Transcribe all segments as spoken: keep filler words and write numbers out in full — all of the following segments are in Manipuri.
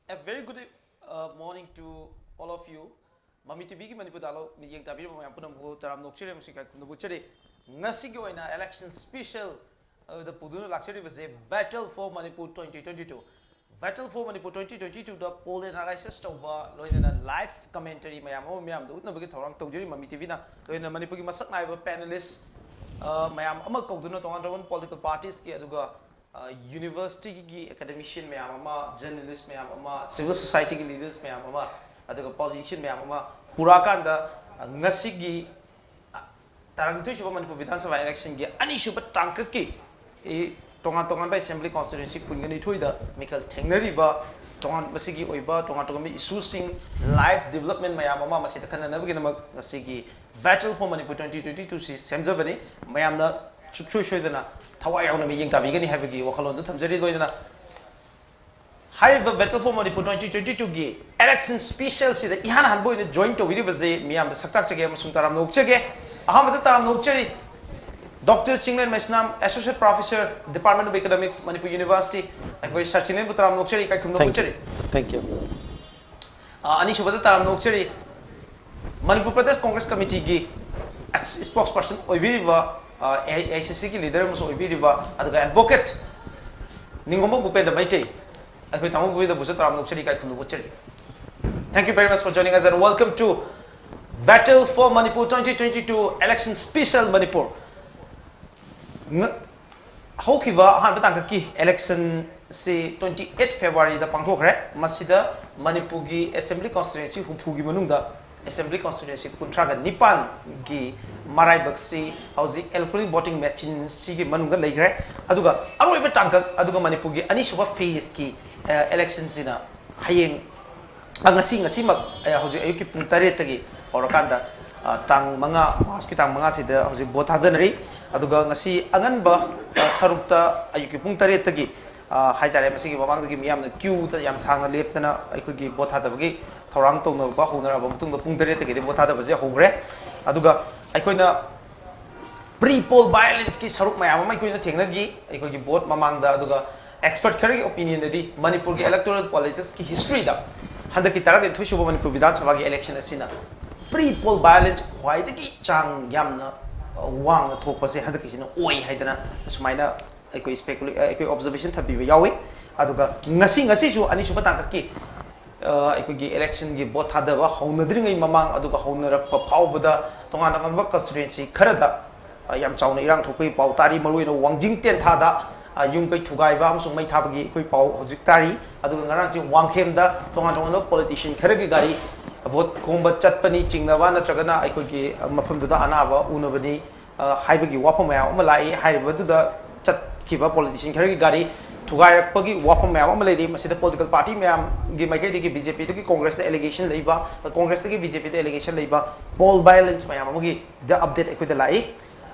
A very good uh, morning to all of you. ꯃꯃꯤ ꯇꯤꯚꯤꯒꯤ ꯃꯅꯤꯄꯨꯔ ꯗꯥꯂꯣ ꯃꯤꯠꯌꯦꯡ ꯇꯥꯕꯤꯔꯤꯕ ꯃꯌꯥꯝ ꯄꯨꯝꯅꯃꯛꯄꯨ ꯇꯔꯥꯝꯅ ꯑꯣꯛꯆꯔꯤ ꯑꯃꯁꯨꯡ ꯏꯀꯥꯏ ꯈꯨꯝꯅꯕ ꯎꯠꯆꯔꯤ꯫ ꯉꯁꯤꯒꯤ ꯑꯣꯏꯅ election special ꯑꯗꯨꯗ ꯄꯨꯗꯨꯅ ꯂꯥꯛꯆꯔꯤꯕꯁꯦ Battle for Manipur twenty twenty-two꯫ Battle for Manipur twenty twenty-twoꯗ poll analysis ꯇꯧꯕ, ꯂꯣꯏꯅꯅ live commentary ꯃꯌꯥꯝ ꯑꯃ ꯃꯌꯥꯝꯗ ꯎꯠꯅꯕꯒꯤ ꯊꯧꯔꯥꯡ ꯇꯧꯖꯔꯤ ꯃꯃꯤ ꯇꯤꯚꯤꯅ꯫ ꯂꯣꯏꯅꯅ ꯃꯅꯤꯄꯨꯔꯒꯤ ꯃꯁꯛ ꯅꯥꯏꯕ panelist ꯑ, ꯃꯌꯥꯝ ꯑꯃ ꯀꯧꯗꯨꯅ, ꯇꯣꯉꯥꯟ ꯇꯣꯉꯥꯟꯕ political partiesꯀꯤ, ꯑꯗꯨꯒ universityꯒꯤ academician ꯃꯌꯥꯝ ꯑꯃ, journalist ꯃꯌꯥꯝ ꯑꯃ, civil societyꯒꯤ leaders ꯃꯌꯥꯝ ꯑꯃ, ꯑꯗꯨꯒ politician ꯃꯌꯥꯝ ꯑꯃ ꯄꯨꯔꯛꯑꯀꯥꯟꯗ, ꯑ, ꯉꯁꯤꯒꯤ, ꯑ, ꯇꯔꯥꯅꯤꯊꯣꯏ ꯁꯨꯕ ꯃꯅꯤꯄꯨꯔ ꯕꯤꯙꯥꯟ ꯁꯚꯥ electionꯒꯤ ꯑꯅꯤꯁꯨꯕ ꯇꯥꯡꯀꯛꯀꯤ, ꯏ, ꯇꯣꯉꯥꯟ ꯇꯣꯉꯥꯟꯕ assembly constituency ꯀꯨꯟꯒ ꯅꯤꯊꯣꯏꯗ ꯃꯤꯈꯜ ꯊꯦꯡꯅꯔꯤꯕ ꯇꯣꯉꯥꯟ, ꯃꯁꯤꯒꯤ ꯑꯣꯏꯕ ꯇꯣꯉꯥꯟ ꯇꯣꯉꯥꯟꯕ issueꯁꯤꯡ, live development ꯃꯌꯥꯝ ꯑꯃ ꯃꯁꯤꯗ ꯈꯟꯅꯅꯕꯒꯤꯗꯃꯛ ꯉꯁꯤꯒꯤ Battle for Manipur twenty twenty-twoꯁꯤ ꯁꯦꯝꯖꯕꯅꯤ꯫ ꯃꯌꯥꯝꯅ ꯁꯨꯡꯁꯣꯏ ꯁꯣꯏꯗꯅ ꯊꯋꯥꯏ ꯌꯥꯎꯅ ꯃꯤꯠꯌꯦꯡ ꯇꯥꯕꯤꯒꯅꯤ ꯍꯥꯏꯕꯒꯤ ꯋꯥꯈꯜꯂꯣꯟꯗꯨ ꯊꯝꯖꯔꯤ꯫ ꯂꯣꯏꯅꯅ ꯍꯥꯏꯔꯤꯕ Battle for Manipur twenty twenty-twoꯒꯤ election specialꯁꯤꯗ ꯏꯍꯥꯟ ꯍꯥꯟꯕ ꯑꯣꯏꯅ join ꯇꯧꯕꯤꯔꯤꯕꯁꯦ ꯃꯤꯌꯥꯝꯗ ꯁꯛ ꯇꯥꯛꯆꯒꯦ ꯑꯃꯁꯨꯡ ꯇꯔꯥꯝꯅ ꯑꯣꯛꯆꯒꯦ꯫ ꯑꯍꯥꯟꯕꯗ ꯇꯔꯥꯝꯅ ꯑꯣꯛꯆꯔꯤ Doctor Chinglen Meisnam, Associate Professor, Department of Economics, Manipur University꯫ ꯑꯩꯈꯣꯏ ꯁꯥꯔ ꯆꯤꯡꯂꯦꯟꯕꯨ ꯇꯔꯥꯝꯅ ꯑꯣꯛꯆꯔꯤ, ꯏꯀꯥꯏ ꯈꯨꯝꯅꯕ Thank ꯎꯠꯆꯔꯤ꯫ you. Thank you. ꯑ, ꯑꯅꯤꯁꯨꯕꯗ ꯇꯔꯥꯝꯅ ꯑꯣꯛꯆꯔꯤ ꯃꯅꯤꯄꯨꯔ ꯄ꯭ꯔꯗꯦꯁ ꯀꯣꯡꯒ꯭ꯔꯦꯁ ꯀꯃꯤꯇꯤꯒꯤ spokesperson ꯑꯣꯏꯕꯤꯔꯤꯕ, ꯑ, AICCꯒꯤ leader ꯑꯃꯁꯨ ꯑꯣꯏꯕꯤꯔꯤꯕ, ꯑꯗꯨꯒ advocate ꯅꯤꯡꯒꯣꯝꯕꯝ ꯚꯨꯄꯦꯟꯗ꯭ꯔ ꯃꯩꯇꯩ, ꯑꯩꯈꯣꯏ ꯇꯥꯃꯣ ꯚꯨꯄꯦꯟꯗ꯭ꯔꯕꯨꯁꯨ ꯇꯔꯥꯝꯅ ꯑꯣꯛꯆꯔꯤ, ꯏꯀꯥꯏ ꯈꯨꯝꯅꯕ ꯎꯠꯆꯔꯤ꯫ Thank you very much for joining us and welcome to Battle for Manipur twenty twenty-two election special Manipur꯫ ꯉ-, ꯍꯧꯈꯤꯕ ꯑꯍꯥꯟꯕ ꯇꯥꯡꯀꯛꯀꯤ electionꯁꯤ twenty eight Februaryꯗ ꯄꯥꯡꯊꯣꯛꯈ꯭ꯔꯦ꯫ ꯃꯁꯤꯗ ꯃꯅꯤꯄꯨꯔꯒꯤ assembly constituency ꯍꯨꯝꯐꯨꯒꯤ ꯃꯅꯨꯡꯗ assembly constituency ꯀꯨꯟꯊ꯭ꯔꯥꯒ ꯅꯤꯄꯥꯟꯒꯤ ꯃꯔꯥꯏꯕꯛꯁꯤ ꯍꯧꯖꯤꯛ electronic voting machineꯁꯤꯒꯤ ꯃꯅꯨꯡꯗ ꯂꯩꯈ꯭ꯔꯦ꯫ ꯑꯗꯨꯒ ꯑꯔꯣꯏꯕ ꯇꯥꯡꯀꯛ, ꯑꯗꯨꯒ ꯃꯅꯤꯄꯨꯔꯒꯤ ꯑꯅꯤꯁꯨꯕ phaseꯀꯤ, ꯑ, electionꯁꯤꯅ ꯍꯌꯦꯡ, ꯑ, ꯉꯁꯤ, ꯉꯁꯤꯃꯛ, ꯑ, ꯍꯧꯖꯤꯛ ꯑꯌꯨꯛꯀꯤ ꯄꯨꯡ ꯇꯔꯦꯠꯇꯒꯤ ꯍꯧꯔꯀꯥꯟꯗ, ꯑ, ꯇꯥꯡ ꯃꯉꯥ, Marchꯀꯤ ꯇꯥꯡ ꯃꯉꯥꯁꯤꯗ ꯍꯧꯖꯤꯛ vote ꯊꯥꯗꯅꯔꯤ꯫ ꯑꯗꯨꯒ ꯉꯁꯤ ꯑꯉꯟꯕ, ꯑ, ꯁꯔꯨꯛꯇ ꯑꯌꯨꯛꯀꯤ ꯄꯨꯡ ꯇꯔꯦꯠꯇꯒꯤ, ꯑ, ꯍꯥꯏꯇꯥꯔꯦ, ꯃꯁꯤꯒꯤ ꯃꯃꯥꯡꯗꯒꯤ ꯃꯤꯌꯥꯝꯅ queueꯗ ꯌꯥꯝ ꯁꯥꯡꯅ ꯂꯦꯞꯇꯅ ꯑꯩꯈꯣꯏꯒꯤ vote ꯊꯥꯗꯕꯒꯤ ꯊꯧꯔꯥꯡ ꯇꯧꯅꯕ ꯍꯧꯅꯔꯕ ꯃꯇꯨꯡꯗ ꯄꯨꯡ ꯇꯔꯦꯠꯇꯒꯤꯗꯤ vote ꯊꯥꯗꯕꯁꯦ ꯍꯧꯈ꯭ꯔꯦ꯫ ꯑꯗꯨꯒ ꯑꯩꯈꯣꯏꯅ pre poll violenceꯀꯤ ꯁꯔꯨꯛ ꯃꯌꯥꯝ ꯑꯃ ꯑꯩꯈꯣꯏꯅ ꯊꯦꯡꯅꯈꯤ ꯑꯩꯈꯣꯏꯒꯤ vote ꯃꯃꯥꯡꯗ꯫ ꯑꯗꯨꯒ ꯑꯦꯛꯁꯄꯔꯠ ꯈꯔꯒꯤ ꯑꯣꯄꯤꯅꯤꯌꯟꯗꯗꯤ ꯃꯅꯤꯄꯨꯔꯒꯤ ꯏꯂꯦꯛꯇꯣꯔꯦꯜ ꯄꯣꯂꯤꯇꯤꯛꯁꯀꯤ ꯍꯤꯁꯇ꯭ꯔꯤꯗ ꯍꯟꯗꯛꯀꯤ ꯇꯔꯥꯅꯤꯊꯣꯏ ꯁꯨꯕ ꯃꯅꯤꯄꯨꯔ ꯕꯤꯙꯥꯟ ꯁꯚꯥꯒꯤ ꯏꯂꯦꯛꯁꯟ ꯑꯁꯤꯅ ꯄ꯭ꯔꯤ ꯄꯣꯜ ꯚꯥꯏꯑꯣꯂꯦꯟꯁ ꯈ꯭ꯋꯥꯏꯗꯒꯤ ꯆꯥꯡ ꯌꯥꯝꯅ ꯋꯥꯡꯅ ꯊꯣꯛꯄꯁꯦ ꯍꯟꯗꯛꯀꯤꯁꯤꯅ ꯑꯣꯏ ꯍꯥꯏꯗꯅ ꯑꯁꯨꯃꯥꯏꯅ ꯑꯩꯈꯣꯏ ꯏꯁꯄꯦꯀꯨꯂꯦ ꯑꯩꯈꯣꯏ ꯑꯣꯕꯖꯔꯕꯦꯁꯟ ꯊꯝꯕꯤꯕ ꯌꯥꯎꯏ꯫ ꯑꯗꯨꯒ ꯉꯁꯤ ꯉꯁꯤꯁꯨ ꯑꯅꯤꯁꯨꯕ ꯇꯥꯡꯀꯛꯀꯤ ꯑꯩꯈꯣꯏꯒꯤ ꯏꯂꯦꯛꯁꯟꯒꯤ ꯚꯣꯠ ꯊꯥꯗꯕ ꯍꯧꯅꯗ꯭ꯔꯤꯉꯩ ꯃꯃꯥꯡ ꯑꯗꯨꯒ ꯍꯧꯅꯔꯛꯄ ꯐꯥꯎꯕꯗ ꯇꯣꯉꯥꯟ ꯇꯣꯉꯥꯟꯕ ꯀꯟꯁꯇꯤꯇ꯭ꯋꯦꯟꯁꯤ ꯈꯔꯗ ꯌꯥꯝ ꯆꯥꯎꯅ ꯏꯔꯥꯡ ꯊꯣꯛꯄꯒꯤ ꯄꯥꯎ ꯇꯥꯔꯤ꯫ ꯃꯔꯨꯑꯣꯏꯅ ꯋꯥꯡꯖꯤꯡ ꯇꯦꯟꯊꯥꯗ ꯌꯨꯝ ꯀꯩ ꯊꯨꯒꯥꯏꯕ ꯑꯃꯁꯨꯡ ꯃꯩ ꯊꯥꯕꯒꯤ ꯑꯩꯈꯣꯏ ꯄꯥꯎ ꯍꯧꯖꯤꯛ ꯇꯥꯔꯤ꯫ ꯑꯗꯨꯒ ꯉꯔꯥꯡꯁꯤ ꯋꯥꯡꯈꯦꯝꯗ ꯇꯣꯉꯥꯟ ꯇꯣꯉꯥꯟꯕ ꯄꯣꯂꯤꯇꯤꯁꯤꯌꯟ ꯈꯔꯒꯤ ꯒꯥꯔꯤ ꯚꯣꯠ ꯈꯣꯝꯕ ꯆꯠꯄꯅꯤ ꯆꯤꯡꯅꯕ ꯅꯠꯇ꯭ꯔꯒꯅ ꯑꯩꯈꯣꯏꯒꯤ ꯃꯐꯝꯗꯨꯗ ꯑꯅꯥꯕ ꯎꯅꯕꯅꯤ ꯍꯥꯏꯕꯒꯤ ꯋꯥꯐꯝ ꯃꯌꯥꯝ ꯑꯃ ꯂꯥꯛꯏ꯫ ꯍꯥꯏꯔꯤꯕꯗꯨꯗ ꯆꯠꯈꯤꯕ ꯄꯣꯂꯤꯇꯤꯁꯤꯌꯟ ꯈꯔꯒꯤ ꯒꯥꯔꯤ ꯊꯨꯒꯥꯏꯔꯛꯄꯒꯤ ꯋꯥꯐꯝ ꯃꯌꯥꯝ ꯑꯃ ꯂꯩꯔꯤ꯫ ꯃꯁꯤꯗ ꯄꯣꯂꯤꯇꯤꯀꯦꯜ ꯄꯥꯔꯇꯤ ꯃꯌꯥꯝꯒꯤ ꯃꯥꯏꯀꯩꯗꯒꯤ ꯕꯤ ꯖꯦ ꯄꯤꯗꯒꯤ ꯀꯣꯡꯒ꯭ꯔꯦꯁꯇ ꯑꯦꯂꯤꯒꯦꯁꯟ ꯂꯩꯕ, ꯀꯣꯡꯒ꯭ꯔꯦꯁꯇꯒꯤ ꯕꯤ ꯖꯦ ꯄꯤꯗ ꯑꯦꯂꯤꯒꯦꯁꯟ ꯂꯩꯕ, ꯄꯣꯜ ꯚꯥꯏꯑꯣꯂꯦꯟꯁ ꯃꯌꯥꯝ ꯑꯃꯒꯤ ꯗ ꯑꯞꯗꯦꯠ ꯑꯩꯈꯣꯏꯗ ꯂꯥꯛꯏ꯫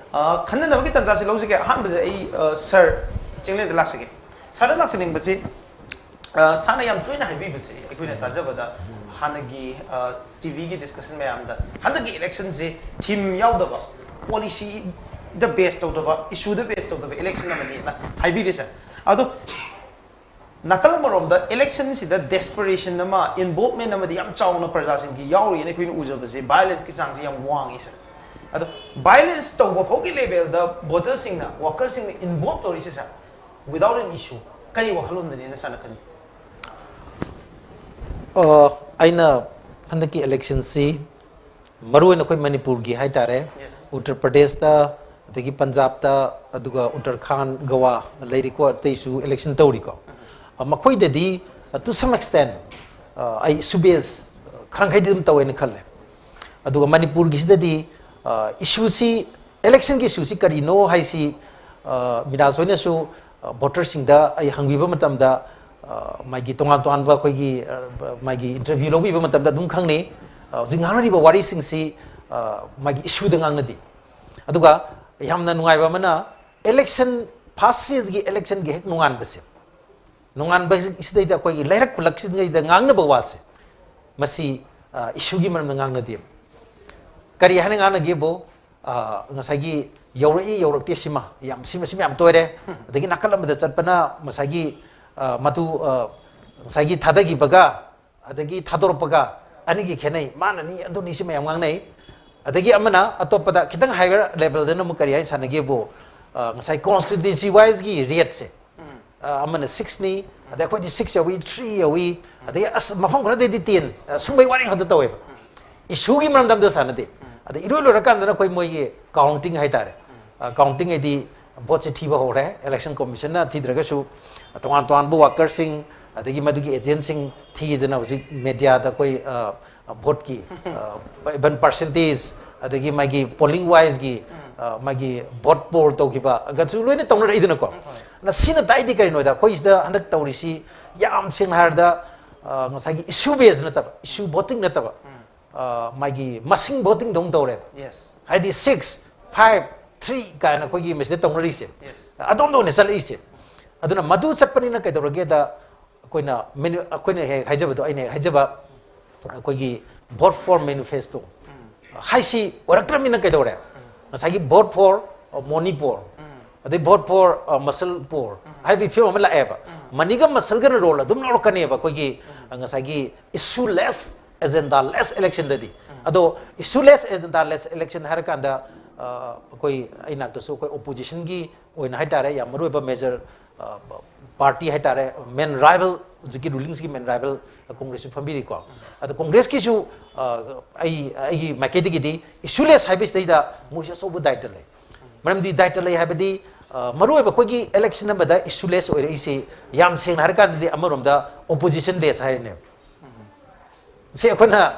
ꯈꯟꯅꯅꯕꯒꯤ ꯇꯥꯟꯖꯥꯁꯤ ꯂꯧꯖꯒꯦ꯫ ꯑꯍꯥꯟꯕꯁꯦ ꯑꯩ ꯁꯥꯔ ꯆꯤꯡꯂꯦꯟꯗ ꯂꯥꯛꯆꯒꯦ꯫ ꯁꯥꯔꯗ ꯂꯥꯛꯆꯅꯤꯡꯕꯁꯤ ꯁꯥꯔꯅ ꯌꯥꯝ ꯇꯣꯏꯅ ꯍꯥꯏꯕꯤꯕꯁꯦ ꯑꯩꯈꯣꯏꯅ ꯇꯥꯖꯕꯗ ꯍꯥꯟꯅꯒꯤ ꯇꯤ ꯚꯤꯒꯤ ꯗꯤꯁꯀꯁꯟ ꯃꯌꯥꯝꯗ ꯍꯟꯗꯛꯀꯤ ꯏꯂꯦꯛꯁꯟꯁꯦ ꯊꯤꯝ ꯌꯥꯎꯗꯕ, ꯄꯣꯂꯤꯁꯤꯗ ꯕꯦꯁ ꯇꯧꯗꯕ, ꯏꯁꯨꯗ ꯕꯦꯁ ꯇꯧꯗꯕ ꯏꯂꯦꯛꯁꯟ ꯑꯃꯅꯤꯅ ꯍꯥꯏꯕꯤꯔꯦ ꯁꯥꯔ꯫ ꯑꯗꯣ ꯅꯥꯀꯜ ꯑꯃꯔꯣꯝꯗ ꯏꯂꯦꯛꯁꯟꯁꯤꯗ ꯗꯦꯁꯄꯔꯦꯁꯟ ꯑꯃ, ꯏꯟꯚꯣꯜꯚꯃꯦꯟ ꯑꯃꯗꯤ ꯌꯥꯝ ꯆꯥꯎꯅ ꯄ꯭ꯔꯖꯥꯁꯤꯡꯒꯤ ꯌꯥꯎꯔꯤꯅ ꯑꯩꯈꯣꯏꯅ ꯎꯖꯕꯁꯦ ꯚꯥꯏꯑꯣꯂꯦꯟꯁꯀꯤ ꯆꯥꯡꯁꯦ ꯌꯥꯝ ꯋꯥꯡꯉꯤ ꯁꯥꯔ꯫ ꯑꯗꯣ ꯚꯥꯏꯑꯣꯂꯦꯟꯁ ꯇꯧꯕ ꯐꯥꯎꯒꯤ ꯂꯦꯚꯦꯜꯗ ꯚꯣꯇꯔꯁꯤꯡꯅ, ꯋꯥꯀꯔꯁꯤꯡꯅ ꯏꯟꯚꯣꯜꯚ ꯇꯧꯔꯤꯁꯦ ꯁꯥꯔ, without an issue, ꯀꯔꯤ ꯋꯥꯈꯜꯂꯣꯟꯗꯅꯦꯅ ꯁꯥꯔꯅ ꯈꯜꯂꯤ? ꯑ, ꯑꯩꯅ ꯍꯟꯗꯛꯀꯤ ꯏꯂꯦꯛꯁꯟꯁꯤ ꯃꯔꯨꯑꯣꯏꯅ ꯑꯩꯈꯣꯏ ꯃꯅꯤꯄꯨꯔꯒꯤ ꯍꯥꯏꯇꯥꯔꯦ, ꯎꯠꯇꯔ ꯄ꯭ꯔꯗꯦꯁꯇ, ꯑꯗꯒꯤ ꯄꯟꯖꯥꯕꯇ, ꯑꯗꯨꯒ ꯎꯠꯇꯔꯈꯥꯟ, ꯒꯋꯥ ꯂꯩꯔꯤꯀꯣ, ꯑꯇꯩꯁꯨ ꯏꯂꯦꯛꯁꯟ ꯇꯧꯔꯤꯀꯣ꯫ ꯑ, ꯃꯈꯣꯏꯗꯗꯤ, ꯑ, to some extent, ꯑ, ꯑꯩ ꯏꯁꯨ ꯕꯦꯁ ꯈꯔ ꯃꯈꯩꯗꯤ ꯑꯗꯨꯝ ꯇꯧꯋꯦꯅ ꯈꯜꯂꯦ꯫ ꯑꯗꯨꯒ ꯃꯅꯤꯄꯨꯔꯒꯤꯁꯤꯗꯗꯤ, ꯑ, ꯏꯁꯨꯁꯤ, ꯏꯂꯦꯛꯁꯟꯒꯤ ꯏꯁꯨꯁꯤ ꯀꯔꯤꯅꯣ ꯍꯥꯏꯁꯤ, ꯑ, ꯃꯤꯔꯥꯖ ꯍꯣꯏꯅꯁꯨ, ꯑ, ꯚꯣꯇꯔꯁꯤꯡꯗ ꯑꯩ ꯍꯪꯕꯤꯕ ꯃꯇꯝꯗ, ꯑ, ꯃꯥꯒꯤ ꯇꯣꯉꯥꯟ ꯇꯣꯉꯥꯟꯕ ꯑꯩꯈꯣꯏꯒꯤ, ꯑ, ꯃꯥꯒꯤ ꯏꯟꯇꯔꯚ꯭ꯌꯨ ꯂꯧꯕꯤꯕ ꯃꯇꯝꯗ ꯑꯗꯨꯝ ꯈꯪꯅꯩ꯫ ꯑ, ꯍꯧꯖꯤꯛ ꯉꯥꯡꯅꯔꯤꯕ ꯋꯥꯔꯤꯁꯤꯡꯁꯤ, ꯑ, ꯃꯥꯒꯤ ꯏꯁꯨꯗ ꯉꯥꯡꯅꯗꯦ꯫ ꯑꯗꯨꯒ ꯌꯥꯝꯅ ꯅꯨꯡꯉꯥꯏꯕ ꯑꯃꯅ, ꯏꯂꯦꯛꯁꯟ, ꯐꯥꯔꯁ ꯐꯦꯖꯒꯤ ꯏꯂꯦꯛꯁꯟꯒꯤ ꯍꯦꯛ ꯅꯣꯡꯉꯥꯟꯕꯁꯦ, ꯅꯣꯡꯉꯥꯟꯕꯁꯤꯗꯩꯗ ꯑꯩꯈꯣꯏꯒꯤ ꯂꯩꯔꯛ ꯈꯨꯜꯂꯛꯁꯤꯗꯩꯗ ꯉꯥꯡꯅꯕ ꯋꯥꯁꯦ, ꯃꯁꯤ, ꯑ, ꯏꯁꯨꯒꯤ ꯃꯔꯝꯗ ꯉꯥꯡꯅꯗꯦꯕ꯫ ꯀꯔꯤ ꯍꯥꯏꯅ ꯉꯥꯡꯅꯒꯦꯕꯨ, ꯑ, ꯉꯁꯥꯏꯒꯤ ꯌꯧꯔꯛꯏ ꯌꯧꯔꯛꯇꯦ ꯁꯤꯃ ꯌꯥꯝ, ꯁꯤꯃ, ꯁꯤꯃ ꯌꯥꯝ ꯇꯣꯏꯔꯦ꯫ ꯑꯗꯒꯤ ꯅꯥꯀꯜ ꯑꯃꯗ ꯆꯠꯄꯅ ꯉꯁꯥꯏꯒꯤ, ꯑ, ꯃꯗꯨ, ꯑ, ꯉꯁꯥꯏꯒꯤ ꯊꯥꯗꯈꯤꯕꯒ ꯑꯗꯒꯤ ꯊꯥꯗꯣꯔꯛꯄꯒ ꯑꯅꯤꯒꯤ ꯈꯦꯠꯅꯩ꯫ ꯃꯥꯅꯅꯤ, ꯑꯗꯨꯅꯤ, ꯁꯤꯃ ꯌꯥꯝ ꯉꯥꯡꯅꯩ꯫ ꯑꯗꯒꯤ ꯑꯃꯅ ꯑꯇꯣꯞꯄꯗ ꯈꯤꯇꯪ higher levelꯗꯅ ꯑꯃꯨꯛ ꯀꯔꯤ ꯍꯥꯏꯅ ꯁꯥꯟꯅꯒꯦꯕꯨ, ꯑ, ꯉꯁꯥꯏ constituency wiseꯒꯤ rateꯁꯦ, ꯑ, ꯑꯃꯅ sixꯅꯤ, ꯑꯗꯩ ꯑꯩꯈꯣꯏꯗꯤ six ꯌꯧꯏ, three ꯌꯧꯏ, ꯑꯗꯒꯤ ꯑꯁ, ꯃꯐꯝ ꯈꯔꯗꯗꯤ ten, ꯑ, ꯁꯨꯝꯕꯩ ꯋꯥꯔꯤ ꯈꯛꯇ ꯇꯧꯋꯦꯕ꯫ Issueꯒꯤ ꯃꯔꯝꯗ ꯑꯝꯇ ꯁꯥꯟꯅꯗꯦ꯫ ꯑꯗ ꯏꯔꯣꯏ ꯂꯣꯏꯔꯀꯥꯟꯗꯅ ꯑꯩꯈꯣꯏ ꯃꯣꯏꯒꯤ counting ꯍꯥꯏꯇꯥꯔꯦ꯫ ꯑ, counting ꯍꯥꯏꯗꯤ voteꯁꯦ ꯊꯤꯕ ꯍꯧꯔꯦ, election commissionꯅ ꯊꯤꯗ꯭ꯔꯒꯁꯨ ꯇꯣꯉꯥꯟ ꯇꯣꯉꯥꯟꯕ workerꯁꯤꯡ, ꯑꯗꯒꯤ ꯃꯗꯨꯒꯤ agentꯁꯤꯡ ꯊꯤꯗꯅ ꯍꯧꯖꯤꯛ mediaꯗ ꯑꯩꯈꯣꯏ, ꯑ, voteꯀꯤ, ꯑ, even percentage, ꯑꯗꯒꯤ ꯃꯥꯒꯤ polling wiseꯒꯤ, ꯑ, ꯃꯥꯒꯤ vote poll ꯇꯧꯈꯤꯕ, ꯑꯗꯨꯁꯨ ꯂꯣꯏꯅ ꯇꯧꯅꯔꯛꯏꯗꯅꯀꯣ꯫ ꯑꯗꯨꯅ ꯁꯤꯅ ꯇꯥꯛꯏꯗꯤ ꯀꯔꯤꯅꯣꯗ, ꯑꯩꯈꯣꯏ ꯁꯤꯗ ꯍꯟꯗꯛ ꯇꯧꯔꯤꯁꯤ ꯌꯥꯝ ꯁꯦꯡꯅ ꯍꯥꯏꯔꯕꯗ, ꯑ, ꯉꯁꯥꯏꯒꯤ issue base ꯅꯠꯇꯕ, issue voting ꯅꯠꯇꯕ, ꯑ, ꯃꯥꯒꯤ ꯃꯁꯤꯡ votingꯗꯧꯅ ꯇꯧꯔꯦꯕ꯫ Yes. ꯍꯥꯏꯗꯤ six, five, three ꯀꯥꯏꯅ ꯑꯩꯈꯣꯏꯒꯤ ꯃꯁꯤꯗ ꯇꯧꯅꯔꯤꯁꯦ꯫ Yes. ꯑꯗꯣꯝꯗ ꯑꯣꯏꯅ ꯆꯠꯂꯛꯏꯁꯦ꯫ ꯑꯗꯨꯅ ꯃꯗꯨ ꯆꯠꯄꯅꯤꯅ ꯀꯩꯗꯧꯔꯒꯦꯗ, ꯑꯩꯈꯣꯏꯅ manu-, ꯑꯩꯈꯣꯏꯅ ꯍꯦꯛ ꯍꯥꯏꯖꯕꯗꯣ, ꯑꯩꯅ ꯍꯦꯛ ꯍꯥꯏꯖꯕ, ꯑꯩꯈꯣꯏꯒꯤ vote for manifesto ꯍꯥꯏꯁꯤ ꯑꯣꯏꯔꯛꯇ꯭ꯔꯕꯅꯤꯅ ꯀꯩꯗꯧꯔꯦ? ꯉꯁꯥꯏꯒꯤ vote for, ꯑ, money poor, ꯑꯗꯩ vote for, ꯑ, muscle poor ꯍꯥꯏꯕꯒꯤ ꯐꯤꯕꯝ ꯑꯃ ꯂꯥꯛꯑꯦꯕ꯫ Moneyꯒ muscleꯒꯅ role ꯑꯗꯨꯝ ꯂꯧꯔꯛꯀꯅꯦꯕ ꯑꯩꯈꯣꯏꯒꯤ, ꯑ, ꯉꯁꯥꯏꯒꯤ issue less, agenda less electionꯗꯗꯤ꯫ ꯑꯗꯣ issue less, agenda less election ꯍꯥꯏꯔꯀꯥꯟꯗ, ꯑ, ꯑꯩꯈꯣꯏ, ꯑꯩ ꯅꯥꯛꯇꯁꯨ ꯑꯩꯈꯣꯏ oppositionꯒꯤ ꯑꯣꯏꯅ ꯍꯥꯏꯇꯥꯔꯦ, ꯌꯥꯝ ꯃꯔꯨ ꯑꯣꯏꯕ major, ꯑ, party ꯍꯥꯏꯇꯥꯔꯦ, main rival, ꯍꯧꯖꯤꯛꯀꯤ rulingꯒꯤ main rival Congressꯁꯨ ꯐꯝꯕꯤꯔꯤꯀꯣ꯫ ꯑꯗꯣ Congressꯀꯤꯁꯨ, ꯑ, ꯑꯩ, ꯑꯩꯒꯤ ꯃꯥꯏꯀꯩꯗꯒꯤꯗꯤ issue less ꯍꯥꯏꯕꯁꯤꯗꯩꯗ ꯃꯣꯏꯁꯨ ꯑꯆꯧꯕ ꯗꯥꯏꯇ ꯂꯩ꯫ ꯃꯔꯝꯗꯤ ꯗꯥꯏꯇ ꯂꯩ ꯍꯥꯏꯕꯗꯤ, ꯑ, ꯃꯔꯨꯑꯣꯏꯕ ꯑꯩꯈꯣꯏꯒꯤ election ꯑꯃꯗ issue less ꯑꯣꯏꯔꯛꯏꯁꯤ, ꯌꯥꯝ ꯁꯦꯡꯅ ꯍꯥꯏꯔꯀꯥꯟꯗꯗꯤ, ꯑꯃꯔꯣꯝꯗ opposition less ꯍꯥꯏꯔꯤꯅꯦꯕ꯫ ꯁꯤ ꯑꯩꯈꯣꯏꯅ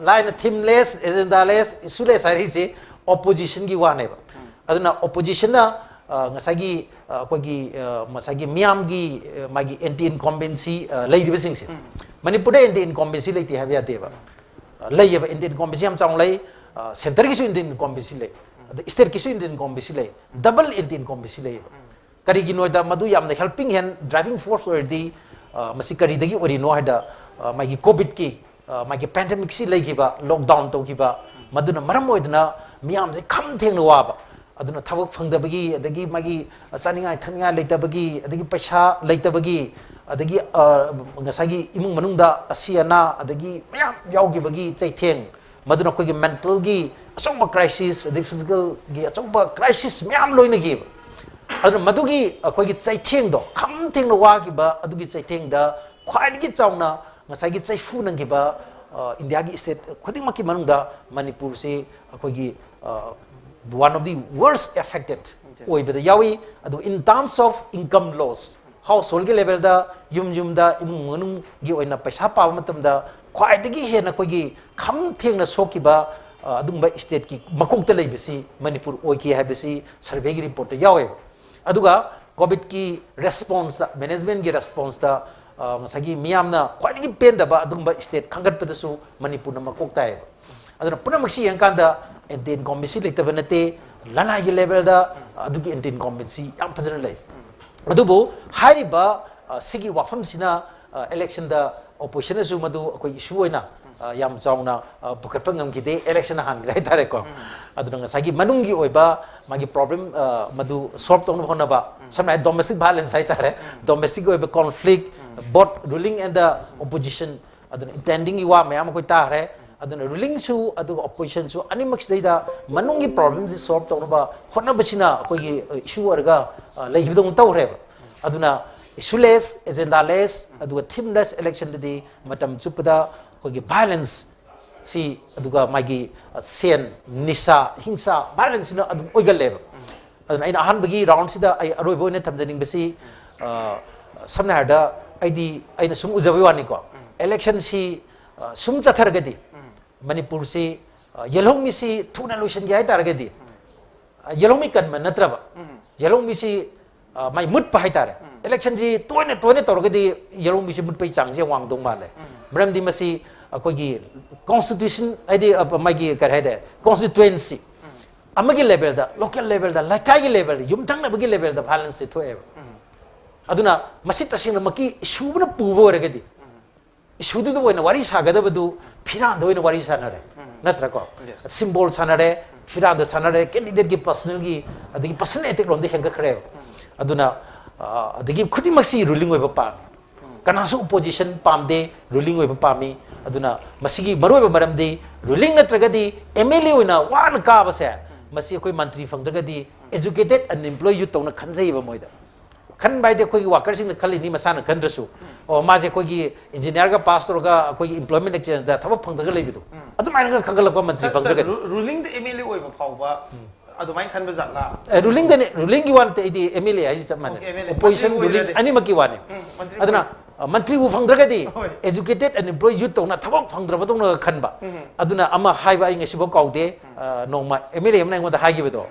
ꯂꯥꯏꯅ theme less, agenda less, issue less ꯍꯥꯏꯔꯛꯏꯁꯤ oppositionꯒꯤ ꯋꯥꯅꯦꯕ꯫ ꯑꯗꯨꯅ oppositionꯅ, ꯑ, ꯉꯁꯥꯏꯒꯤ, ꯑ, ꯑꯩꯈꯣꯏꯒꯤ, ꯑ, ꯉꯁꯥꯏꯒꯤ ꯃꯤꯌꯥꯝꯒꯤ, ꯑ, ꯃꯥꯒꯤ anti incumbency, ꯑ, ꯂꯩꯔꯤꯕꯁꯤꯡꯁꯦ, ꯃꯅꯤꯄꯨꯔꯗ anti incumbency ꯂꯩꯇꯦ ꯍꯥꯏꯕ ꯌꯥꯗꯦꯕ꯫ ꯑ, ꯂꯩꯌꯦꯕ, anti incumbency ꯌꯥꯝ ꯆꯥꯎꯅ ꯂꯩ꯫ ꯑ, centreꯒꯤꯁꯨ anti incumbency ꯂꯩ, ꯑꯗ stateꯀꯤꯁꯨ anti incumbency ꯂꯩ, double anti incumbency ꯂꯩꯌꯦꯕ꯫ ꯀꯔꯤꯒꯤꯅꯣꯗ ꯃꯗꯨ ꯌꯥꯝꯅ helping hand, driving force ꯑꯣꯏꯔꯗꯤ, ꯑ, ꯃꯁꯤ ꯀꯔꯤꯗꯒꯤ ꯑꯣꯏꯔꯤꯅꯣ ꯍꯥꯏꯗ, ꯑ, ꯃꯥꯒꯤ COVIDꯀꯤ, ꯑ, ꯃꯥꯒꯤ pandemicꯁꯤ ꯂꯩꯈꯤꯕ, lockdown ꯇꯧꯈꯤꯕ, ꯃꯗꯨꯅ ꯃꯔꯝ ꯑꯣꯏꯗꯨꯅ ꯃꯤꯌꯥꯝꯁꯦ ꯈꯝ ꯊꯦꯡꯅ ꯋꯥꯕ, ꯑꯗꯨꯅ ꯊꯕꯛ ꯐꯪꯗꯕꯒꯤ, ꯑꯗꯒꯤ ꯃꯥꯒꯤ ꯆꯥꯅꯤꯡꯉꯥꯏ ꯊꯛꯅꯤꯡꯉꯥꯏ ꯂꯩꯇꯕꯒꯤ, ꯑꯗꯒꯤ ꯄꯩꯁꯥ ꯂꯩꯇꯕꯒꯤ, ꯑꯗꯒꯤ ꯑ, ꯉꯁꯥꯏꯒꯤ ꯏꯃꯨꯡ ꯃꯅꯨꯡꯗ ꯑꯁꯤ ꯑꯅꯥ, ꯑꯗꯒꯤ ꯃꯌꯥꯝ ꯌꯥꯎꯈꯤꯕꯒꯤ ꯆꯩꯊꯦꯡ, ꯃꯗꯨꯅ ꯑꯩꯈꯣꯏꯒꯤ ꯃꯦꯟꯇꯦꯜꯒꯤ ꯑꯆꯧꯕ ꯀ꯭ꯔꯥꯏꯁꯤꯁ, ꯑꯗꯩ ꯐꯤꯖꯤꯀꯦꯜꯒꯤ ꯑꯆꯧꯕ ꯀ꯭ꯔꯥꯏꯁꯤꯁ ꯃꯌꯥꯝ ꯂꯣꯏꯅꯈꯤꯕ꯫ ꯑꯗꯨꯅ ꯃꯗꯨꯒꯤ ꯑꯩꯈꯣꯏꯒꯤ ꯆꯩꯊꯦꯡꯗꯣ, ꯈꯝ ꯊꯦꯡꯅ ꯋꯥꯈꯤꯕ ꯑꯗꯨꯒꯤ ꯆꯩꯊꯦꯡꯗ ꯈ꯭ꯋꯥꯏꯗꯒꯤ ꯆꯥꯎꯅ ꯉꯁꯥꯏꯒꯤ ꯆꯩꯐꯨ ꯅꯪꯈꯤꯕ, ꯑ, ꯏꯟꯗꯤꯌꯥꯒꯤ ꯁ꯭ꯇꯦꯠ ꯈꯨꯗꯤꯡꯃꯛꯀꯤ ꯃꯅꯨꯡꯗ ꯃꯅꯤꯄꯨꯔꯁꯤ ꯑꯩꯈꯣꯏꯒꯤ, ꯑ, one of the worst affected ꯑꯣꯏꯕꯗ ꯌꯥꯎꯏ꯫ ꯑꯗꯨꯒ in terms of income loss, house ꯍꯣꯜꯒꯤ ꯂꯦꯚꯦꯜꯗ, ꯌꯨꯝ ꯌꯨꯝꯗ, ꯏꯃꯨꯡ ꯃꯅꯨꯡꯒꯤ ꯑꯣꯏꯅ ꯄꯩꯁꯥ ꯄꯥꯕ ꯃꯇꯝꯗ ꯈ꯭ꯋꯥꯏꯗꯒꯤ ꯍꯦꯟꯅ ꯑꯩꯈꯣꯏꯒꯤ ꯈꯝ ꯊꯦꯡꯅ ꯁꯣꯛꯈꯤꯕ, ꯑ, ꯑꯗꯨꯒꯨꯝꯕ ꯁ꯭ꯇꯦꯠꯀꯤ ꯃꯀꯣꯛꯇ ꯂꯩꯕꯁꯤ ꯃꯅꯤꯄꯨꯔ ꯑꯣꯏꯈꯤ ꯍꯥꯏꯕꯁꯤ ꯁꯔꯚꯦꯒꯤ ꯔꯤꯄꯣꯔꯠꯇ ꯌꯥꯎꯋꯦꯕ꯫ ꯑꯗꯨꯒ ꯀꯣꯚꯤꯗꯀꯤ ꯔꯦꯁꯄꯣꯟꯁꯇ, ꯃꯦꯅꯦꯖꯃꯦꯟꯒꯤ ꯔꯦꯁꯄꯣꯟꯁꯇ, ꯑ, ꯉꯁꯥꯏꯒꯤ ꯃꯤꯌꯥꯝꯅ ꯈ꯭ꯋꯥꯏꯗꯒꯤ ꯄꯦꯟꯗꯕ ꯑꯗꯨꯒꯨꯝꯕ ꯁ꯭ꯇꯦꯠ ꯈꯟꯒꯠꯄꯗꯁꯨ ꯃꯅꯤꯄꯨꯔꯅ ꯃꯀꯣꯛ ꯇꯥꯏꯌꯦꯕ꯫ ꯑꯗꯨꯅ ꯄꯨꯝꯅꯃꯛꯁꯤ ꯌꯦꯡꯀꯥꯟꯗ ꯑꯦꯟꯇꯤ ꯏꯟꯀꯝꯕꯦꯟꯁꯤ ꯂꯩꯇꯕ ꯅꯠꯇꯦ, ꯂꯅꯥꯏꯒꯤ ꯂꯦꯚꯦꯜꯗ ꯑꯗꯨꯒꯤ ꯑꯦꯟꯇꯤ ꯏꯟꯀꯝꯕꯦꯟꯁꯤ ꯌꯥꯝ ꯐꯖꯅ ꯂꯩ꯫ ꯑꯗꯨꯕꯨ ꯍꯥꯏꯔꯤꯕ, ꯑ, ꯁꯤꯒꯤ ꯋꯥꯐꯝꯁꯤꯅ, ꯑ, ꯏꯂꯦꯛꯁꯟꯗ ꯑꯣꯄꯣꯖꯤꯁꯟꯅꯁꯨ ꯃꯗꯨ ꯑꯩꯈꯣꯏ ꯏꯁꯨ ꯑꯣꯏꯅ, ꯑ, ꯌꯥꯝ ꯆꯥꯎꯅ, ꯑ, ꯄꯨꯈꯠꯄ ꯉꯝꯈꯤꯗꯦ, ꯏꯂꯦꯛꯁꯟ ꯍꯥꯟꯈ꯭ꯔꯦ ꯍꯥꯏꯇꯥꯔꯦꯀꯣ꯫ ꯑꯗꯨꯅ ꯉꯁꯥꯏꯒꯤ ꯃꯅꯨꯡꯒꯤ ꯑꯣꯏꯕ ꯃꯥꯒꯤ ꯄ꯭ꯔꯣꯕ꯭ꯂꯦꯝ, ꯑ, ꯃꯗꯨ ꯁꯣꯜꯕ ꯇꯧꯅꯕ ꯍꯣꯠꯅꯕ, ꯁꯝꯅ ꯍꯥꯏꯔꯕꯗ ꯗꯣꯃꯦꯁꯇꯤꯛ ꯚꯥꯏꯂꯦꯟꯁ ꯍꯥꯏꯇꯥꯔꯦ, ꯗꯣꯃꯦꯁꯇꯤꯛꯀꯤ ꯑꯣꯏꯕ conflict, both ruling and the opposition, ꯑꯗꯨꯅ ꯏꯟꯇꯦꯟꯗꯤꯡꯒꯤ ꯋꯥ ꯃꯌꯥꯝ ꯑꯩꯈꯣꯏ ꯇꯥꯈ꯭ꯔꯦ꯫ ꯑꯗꯨꯅ ꯔꯨꯂꯤꯡꯁꯨ ꯑꯗꯨꯒ ꯑꯣꯄꯣꯖꯤꯁꯟꯁꯨ ꯑꯅꯤꯃꯛꯁꯤꯗꯩꯗ ꯃꯅꯨꯡꯒꯤ ꯄ꯭ꯔꯣꯕ꯭ꯂꯦꯝꯁꯤ ꯁꯣꯜꯕ ꯇꯧꯅꯕ ꯍꯣꯠꯅꯕꯁꯤꯅ ꯑꯩꯈꯣꯏꯒꯤ, ꯑ, ꯏꯁꯨ ꯑꯣꯏꯔꯒ, ꯑ, ꯂꯩꯈꯤꯕꯗꯧꯅ ꯇꯧꯈ꯭ꯔꯦꯕ꯫ ꯑꯗꯨꯅ ꯏꯁꯨꯂꯦꯁ, ꯑꯦꯖꯦꯟꯗꯥꯂꯦꯁ, ꯑꯗꯨꯒ ꯊꯤꯝꯂꯦꯁ ꯏꯂꯦꯛꯁꯟꯗꯗꯤ ꯃꯇꯝ ꯆꯨꯞꯄꯗ ꯑꯩꯈꯣꯏꯒꯤ ꯚꯥꯏꯂꯦꯟꯁ ꯁꯤ, ꯑꯗꯨꯒ ꯃꯥꯒꯤ, ꯑ, ꯁꯦꯟ, ꯅꯤꯁꯥ, ꯍꯤꯡꯁꯥ, ꯚꯥꯏꯂꯦꯟꯁꯁꯤꯅ ꯑꯗꯨꯝ ꯑꯣꯏꯒꯜꯂꯦꯕ꯫ ꯑꯗꯨꯅ ꯑꯩꯅ ꯑꯍꯥꯟꯕꯒꯤ ꯔꯥꯎꯟꯁꯤꯗ ꯑꯩ ꯑꯔꯣꯏꯕ ꯑꯣꯏꯅ ꯊꯝꯖꯅꯤꯡꯕꯁꯤ, ꯑ, ꯁꯝꯅ ꯍꯥꯏꯔꯕꯗ ꯑꯩꯗꯤ, ꯑꯩꯅ ꯁꯨꯝ ꯎꯖꯕꯒꯤ ꯋꯥꯅꯤꯀꯣ, ꯏꯂꯦꯛꯁꯟꯁꯤ, ꯑ, ꯁꯨꯝ ꯆꯠꯊꯔꯒꯗꯤ ꯃꯅꯤꯄꯨꯔꯁꯤ, ꯑ, ꯌꯦꯜꯍꯧꯃꯤꯁꯤ ꯊꯨꯅ ꯂꯣꯏꯁꯤꯟꯒꯦ ꯍꯥꯏꯇꯥꯔꯒꯗꯤ, ꯑ, ꯌꯦꯜꯍꯧꯃꯤ ꯀꯟꯕ ꯅꯠꯇ꯭ꯔꯕ, ꯌꯦꯜꯍꯧꯃꯤꯁꯤ, ꯑ, ꯃꯥꯏ ꯃꯨꯠꯄ ꯍꯥꯏꯇꯥꯔꯦ꯫ ꯏꯂꯦꯛꯁꯟꯁꯤ ꯇꯣꯏꯅ ꯇꯣꯏꯅ ꯇꯧꯔꯒꯗꯤ ꯌꯦꯜꯍꯧꯃꯤꯁꯤ ꯃꯨꯠꯄꯒꯤ ꯆꯥꯡꯁꯦ ꯌꯥꯝ ꯋꯥꯡꯗꯧ ꯃꯥꯜꯂꯦ꯫ ꯃꯔꯝꯗꯤ ꯃꯁꯤ ꯑꯩꯈꯣꯏꯒꯤ ꯀꯣꯟꯁꯇꯤꯇ꯭ꯌꯨꯁꯟ, ꯍꯥꯏꯗꯤ, ꯑ, ꯃꯥꯒꯤ ꯀꯔꯤ ꯍꯥꯏꯇꯥꯔꯦ, ꯀꯣꯟꯁꯇꯤꯇ꯭ꯋꯦꯟꯁꯤ ꯑꯃꯒꯤ ꯂꯦꯚꯦꯜꯗ, ꯂꯣꯀꯦꯜ ꯂꯦꯚꯦꯜꯗ, ꯂꯩꯀꯥꯏꯒꯤ ꯂꯦꯚꯦꯜꯗ, ꯌꯨꯝꯊꯪꯅꯕꯒꯤ ꯂꯦꯚꯦꯜꯗ ꯚꯥꯏꯂꯦꯟꯁꯁꯤ ꯊꯣꯛꯑꯦꯕ꯫ ꯑꯗꯨꯅ ꯃꯁꯤ ꯇꯁꯦꯡꯅꯃꯛꯀꯤ ꯏꯁꯨꯕꯅ ꯄꯨꯕ ꯑꯣꯏꯔꯒꯗꯤ, ꯏꯁꯨꯗꯨꯗ ꯑꯣꯏꯅ ꯋꯥꯔꯤ ꯁꯥꯒꯗꯕꯗꯨ ꯐꯤꯔꯥꯟꯗ ꯑꯣꯏꯅ ꯋꯥꯔꯤ ꯁꯥꯟꯅꯔꯦ, ꯅꯠꯇ꯭ꯔꯀꯣ? ꯁꯤꯝꯕꯣꯜ ꯁꯥꯟꯅꯔꯦ, ꯐꯤꯔꯥꯟꯗ ꯁꯥꯟꯅꯔꯦ, ꯀꯦꯟꯗꯤꯗꯦꯠꯀꯤ ꯄꯔꯁꯅꯦꯜꯒꯤ, ꯑꯗꯒꯤ ꯄꯔꯁꯅꯦꯜ ꯑꯦꯇꯦꯛ ꯂꯣꯝꯗ ꯍꯦꯟꯒꯠꯈ꯭ꯔꯦꯕ꯫ ꯑꯗꯨꯅ ꯑ, ꯑꯗꯒꯤ ꯈꯨꯗꯤꯡꯃꯛꯁꯤ ꯔꯨꯂꯤꯡ ꯑꯣꯏꯕ ꯄꯥꯝꯃꯤ, ꯀꯅꯥꯁꯨ ꯑꯣꯄꯣꯖꯤꯁꯟ ꯄꯥꯝꯗꯦ, ꯔꯨꯂꯤꯡ ꯑꯣꯏꯕ ꯄꯥꯝꯃꯤ꯫ ꯑꯗꯨꯅ ꯃꯁꯤꯒꯤ ꯃꯔꯨꯑꯣꯏꯕ ꯃꯔꯝꯗꯤ ꯔꯨꯂꯤꯡ ꯅꯠꯇ꯭ꯔꯒꯗꯤ ꯑꯦꯝ ꯑꯦꯜ ꯑꯦ ꯑꯣꯏꯅ ꯋꯥꯅ ꯀꯥꯕꯁꯦ, ꯃꯁꯤ ꯑꯩꯈꯣꯏ ꯃꯟꯇ꯭ꯔꯤ ꯐꯪꯗ꯭ꯔꯒꯗꯤ ꯑꯦꯖꯨꯀꯦꯇꯦꯠ ꯑꯟꯑꯦꯝꯄ꯭ꯂꯣꯏ ꯌꯨꯠ ꯇꯧꯅ ꯈꯟꯖꯩꯌꯦꯕ ꯃꯣꯏꯗ꯫ ꯈꯟꯕ ꯍꯥꯏꯗꯤ ꯑꯩꯈꯣꯏꯒꯤ ꯋꯥꯀꯔꯁꯤꯡꯅ ꯈꯜꯂꯤꯅꯤ, ꯃꯁꯥꯅ ꯈꯟꯗ꯭ꯔꯁꯨ꯫ ꯑꯣ, ꯃꯥꯁꯦ ꯑꯩꯈꯣꯏꯒꯤ ꯏꯟꯖꯤꯅꯤꯌꯥꯔꯒ ꯄꯥꯁ ꯇꯧꯔꯒ ꯑꯩꯈꯣꯏꯒꯤ ꯑꯦꯝꯄ꯭ꯂꯣꯏꯃꯦꯟ ꯑꯦꯛꯆꯦꯟꯖꯇ ꯊꯕꯛ ꯐꯪꯗ꯭ꯔꯒ ꯂꯩꯕꯗꯣ, ꯑꯗꯨꯃꯥꯏꯅꯒ ꯈꯟꯒꯠꯂꯛꯄ ꯃꯟꯇ꯭ꯔꯤ ꯐꯪꯗ꯭ꯔꯒꯗꯤ꯫ ꯔꯨꯂꯤꯡꯗ ꯑꯦꯝ ꯑꯦꯜ ꯑꯦ ꯑꯣꯏꯕ ꯐꯥꯎꯕ ꯑꯗꯨꯃꯥꯏꯅ ꯈꯟꯕ ꯖꯥꯠꯂꯥ? ꯑꯦ, ꯔꯨꯂꯤꯡꯗꯅꯦ, ꯔꯨꯂꯤꯡꯒꯤ ꯋꯥ ꯅꯠꯇꯦ, ꯑꯩꯗꯤ ꯑꯦꯝ ꯑꯦꯜ ꯑꯦ ꯍꯥꯏꯁꯤ ꯆꯞ ꯃꯥꯟꯅꯩ꯫ Okay, M L A, opposition Mantri ruling ꯑꯣꯏꯔꯗꯤ꯫ ꯑꯅꯤꯃꯛꯀꯤ ꯋꯥꯅꯤ꯫ ꯎꯝ, ꯃꯟꯇ꯭ꯔꯤ ꯑꯗꯨꯅ ꯑꯣꯏ- ꯑ, ꯃꯟꯇ꯭ꯔꯤꯕꯨ ꯐꯪꯗ꯭ꯔꯒꯗꯤ ꯍꯣꯏ꯫ ꯑꯦꯖꯨꯀꯦꯇꯦꯠ ꯑꯟꯑꯦꯝꯄ꯭ꯂꯣꯏ ꯌꯨꯠ ꯇꯧꯅ ꯊꯕꯛ ꯐꯪꯗ꯭ꯔꯕꯗꯧꯅ ꯈꯟꯕ꯫ ꯑꯗꯨꯅ ꯑꯃ ꯍꯥꯏꯕ ꯑꯩ ꯉꯁꯤꯐꯥꯎ ꯀꯥꯎꯗꯦ, ꯑ, ꯅꯣꯡꯃ ꯑꯦꯝ ꯑꯦꯜ ꯑꯦ ꯑꯃꯅ ꯑꯩꯉꯣꯟꯗ ꯍꯥꯏꯈꯤꯕꯗꯣ,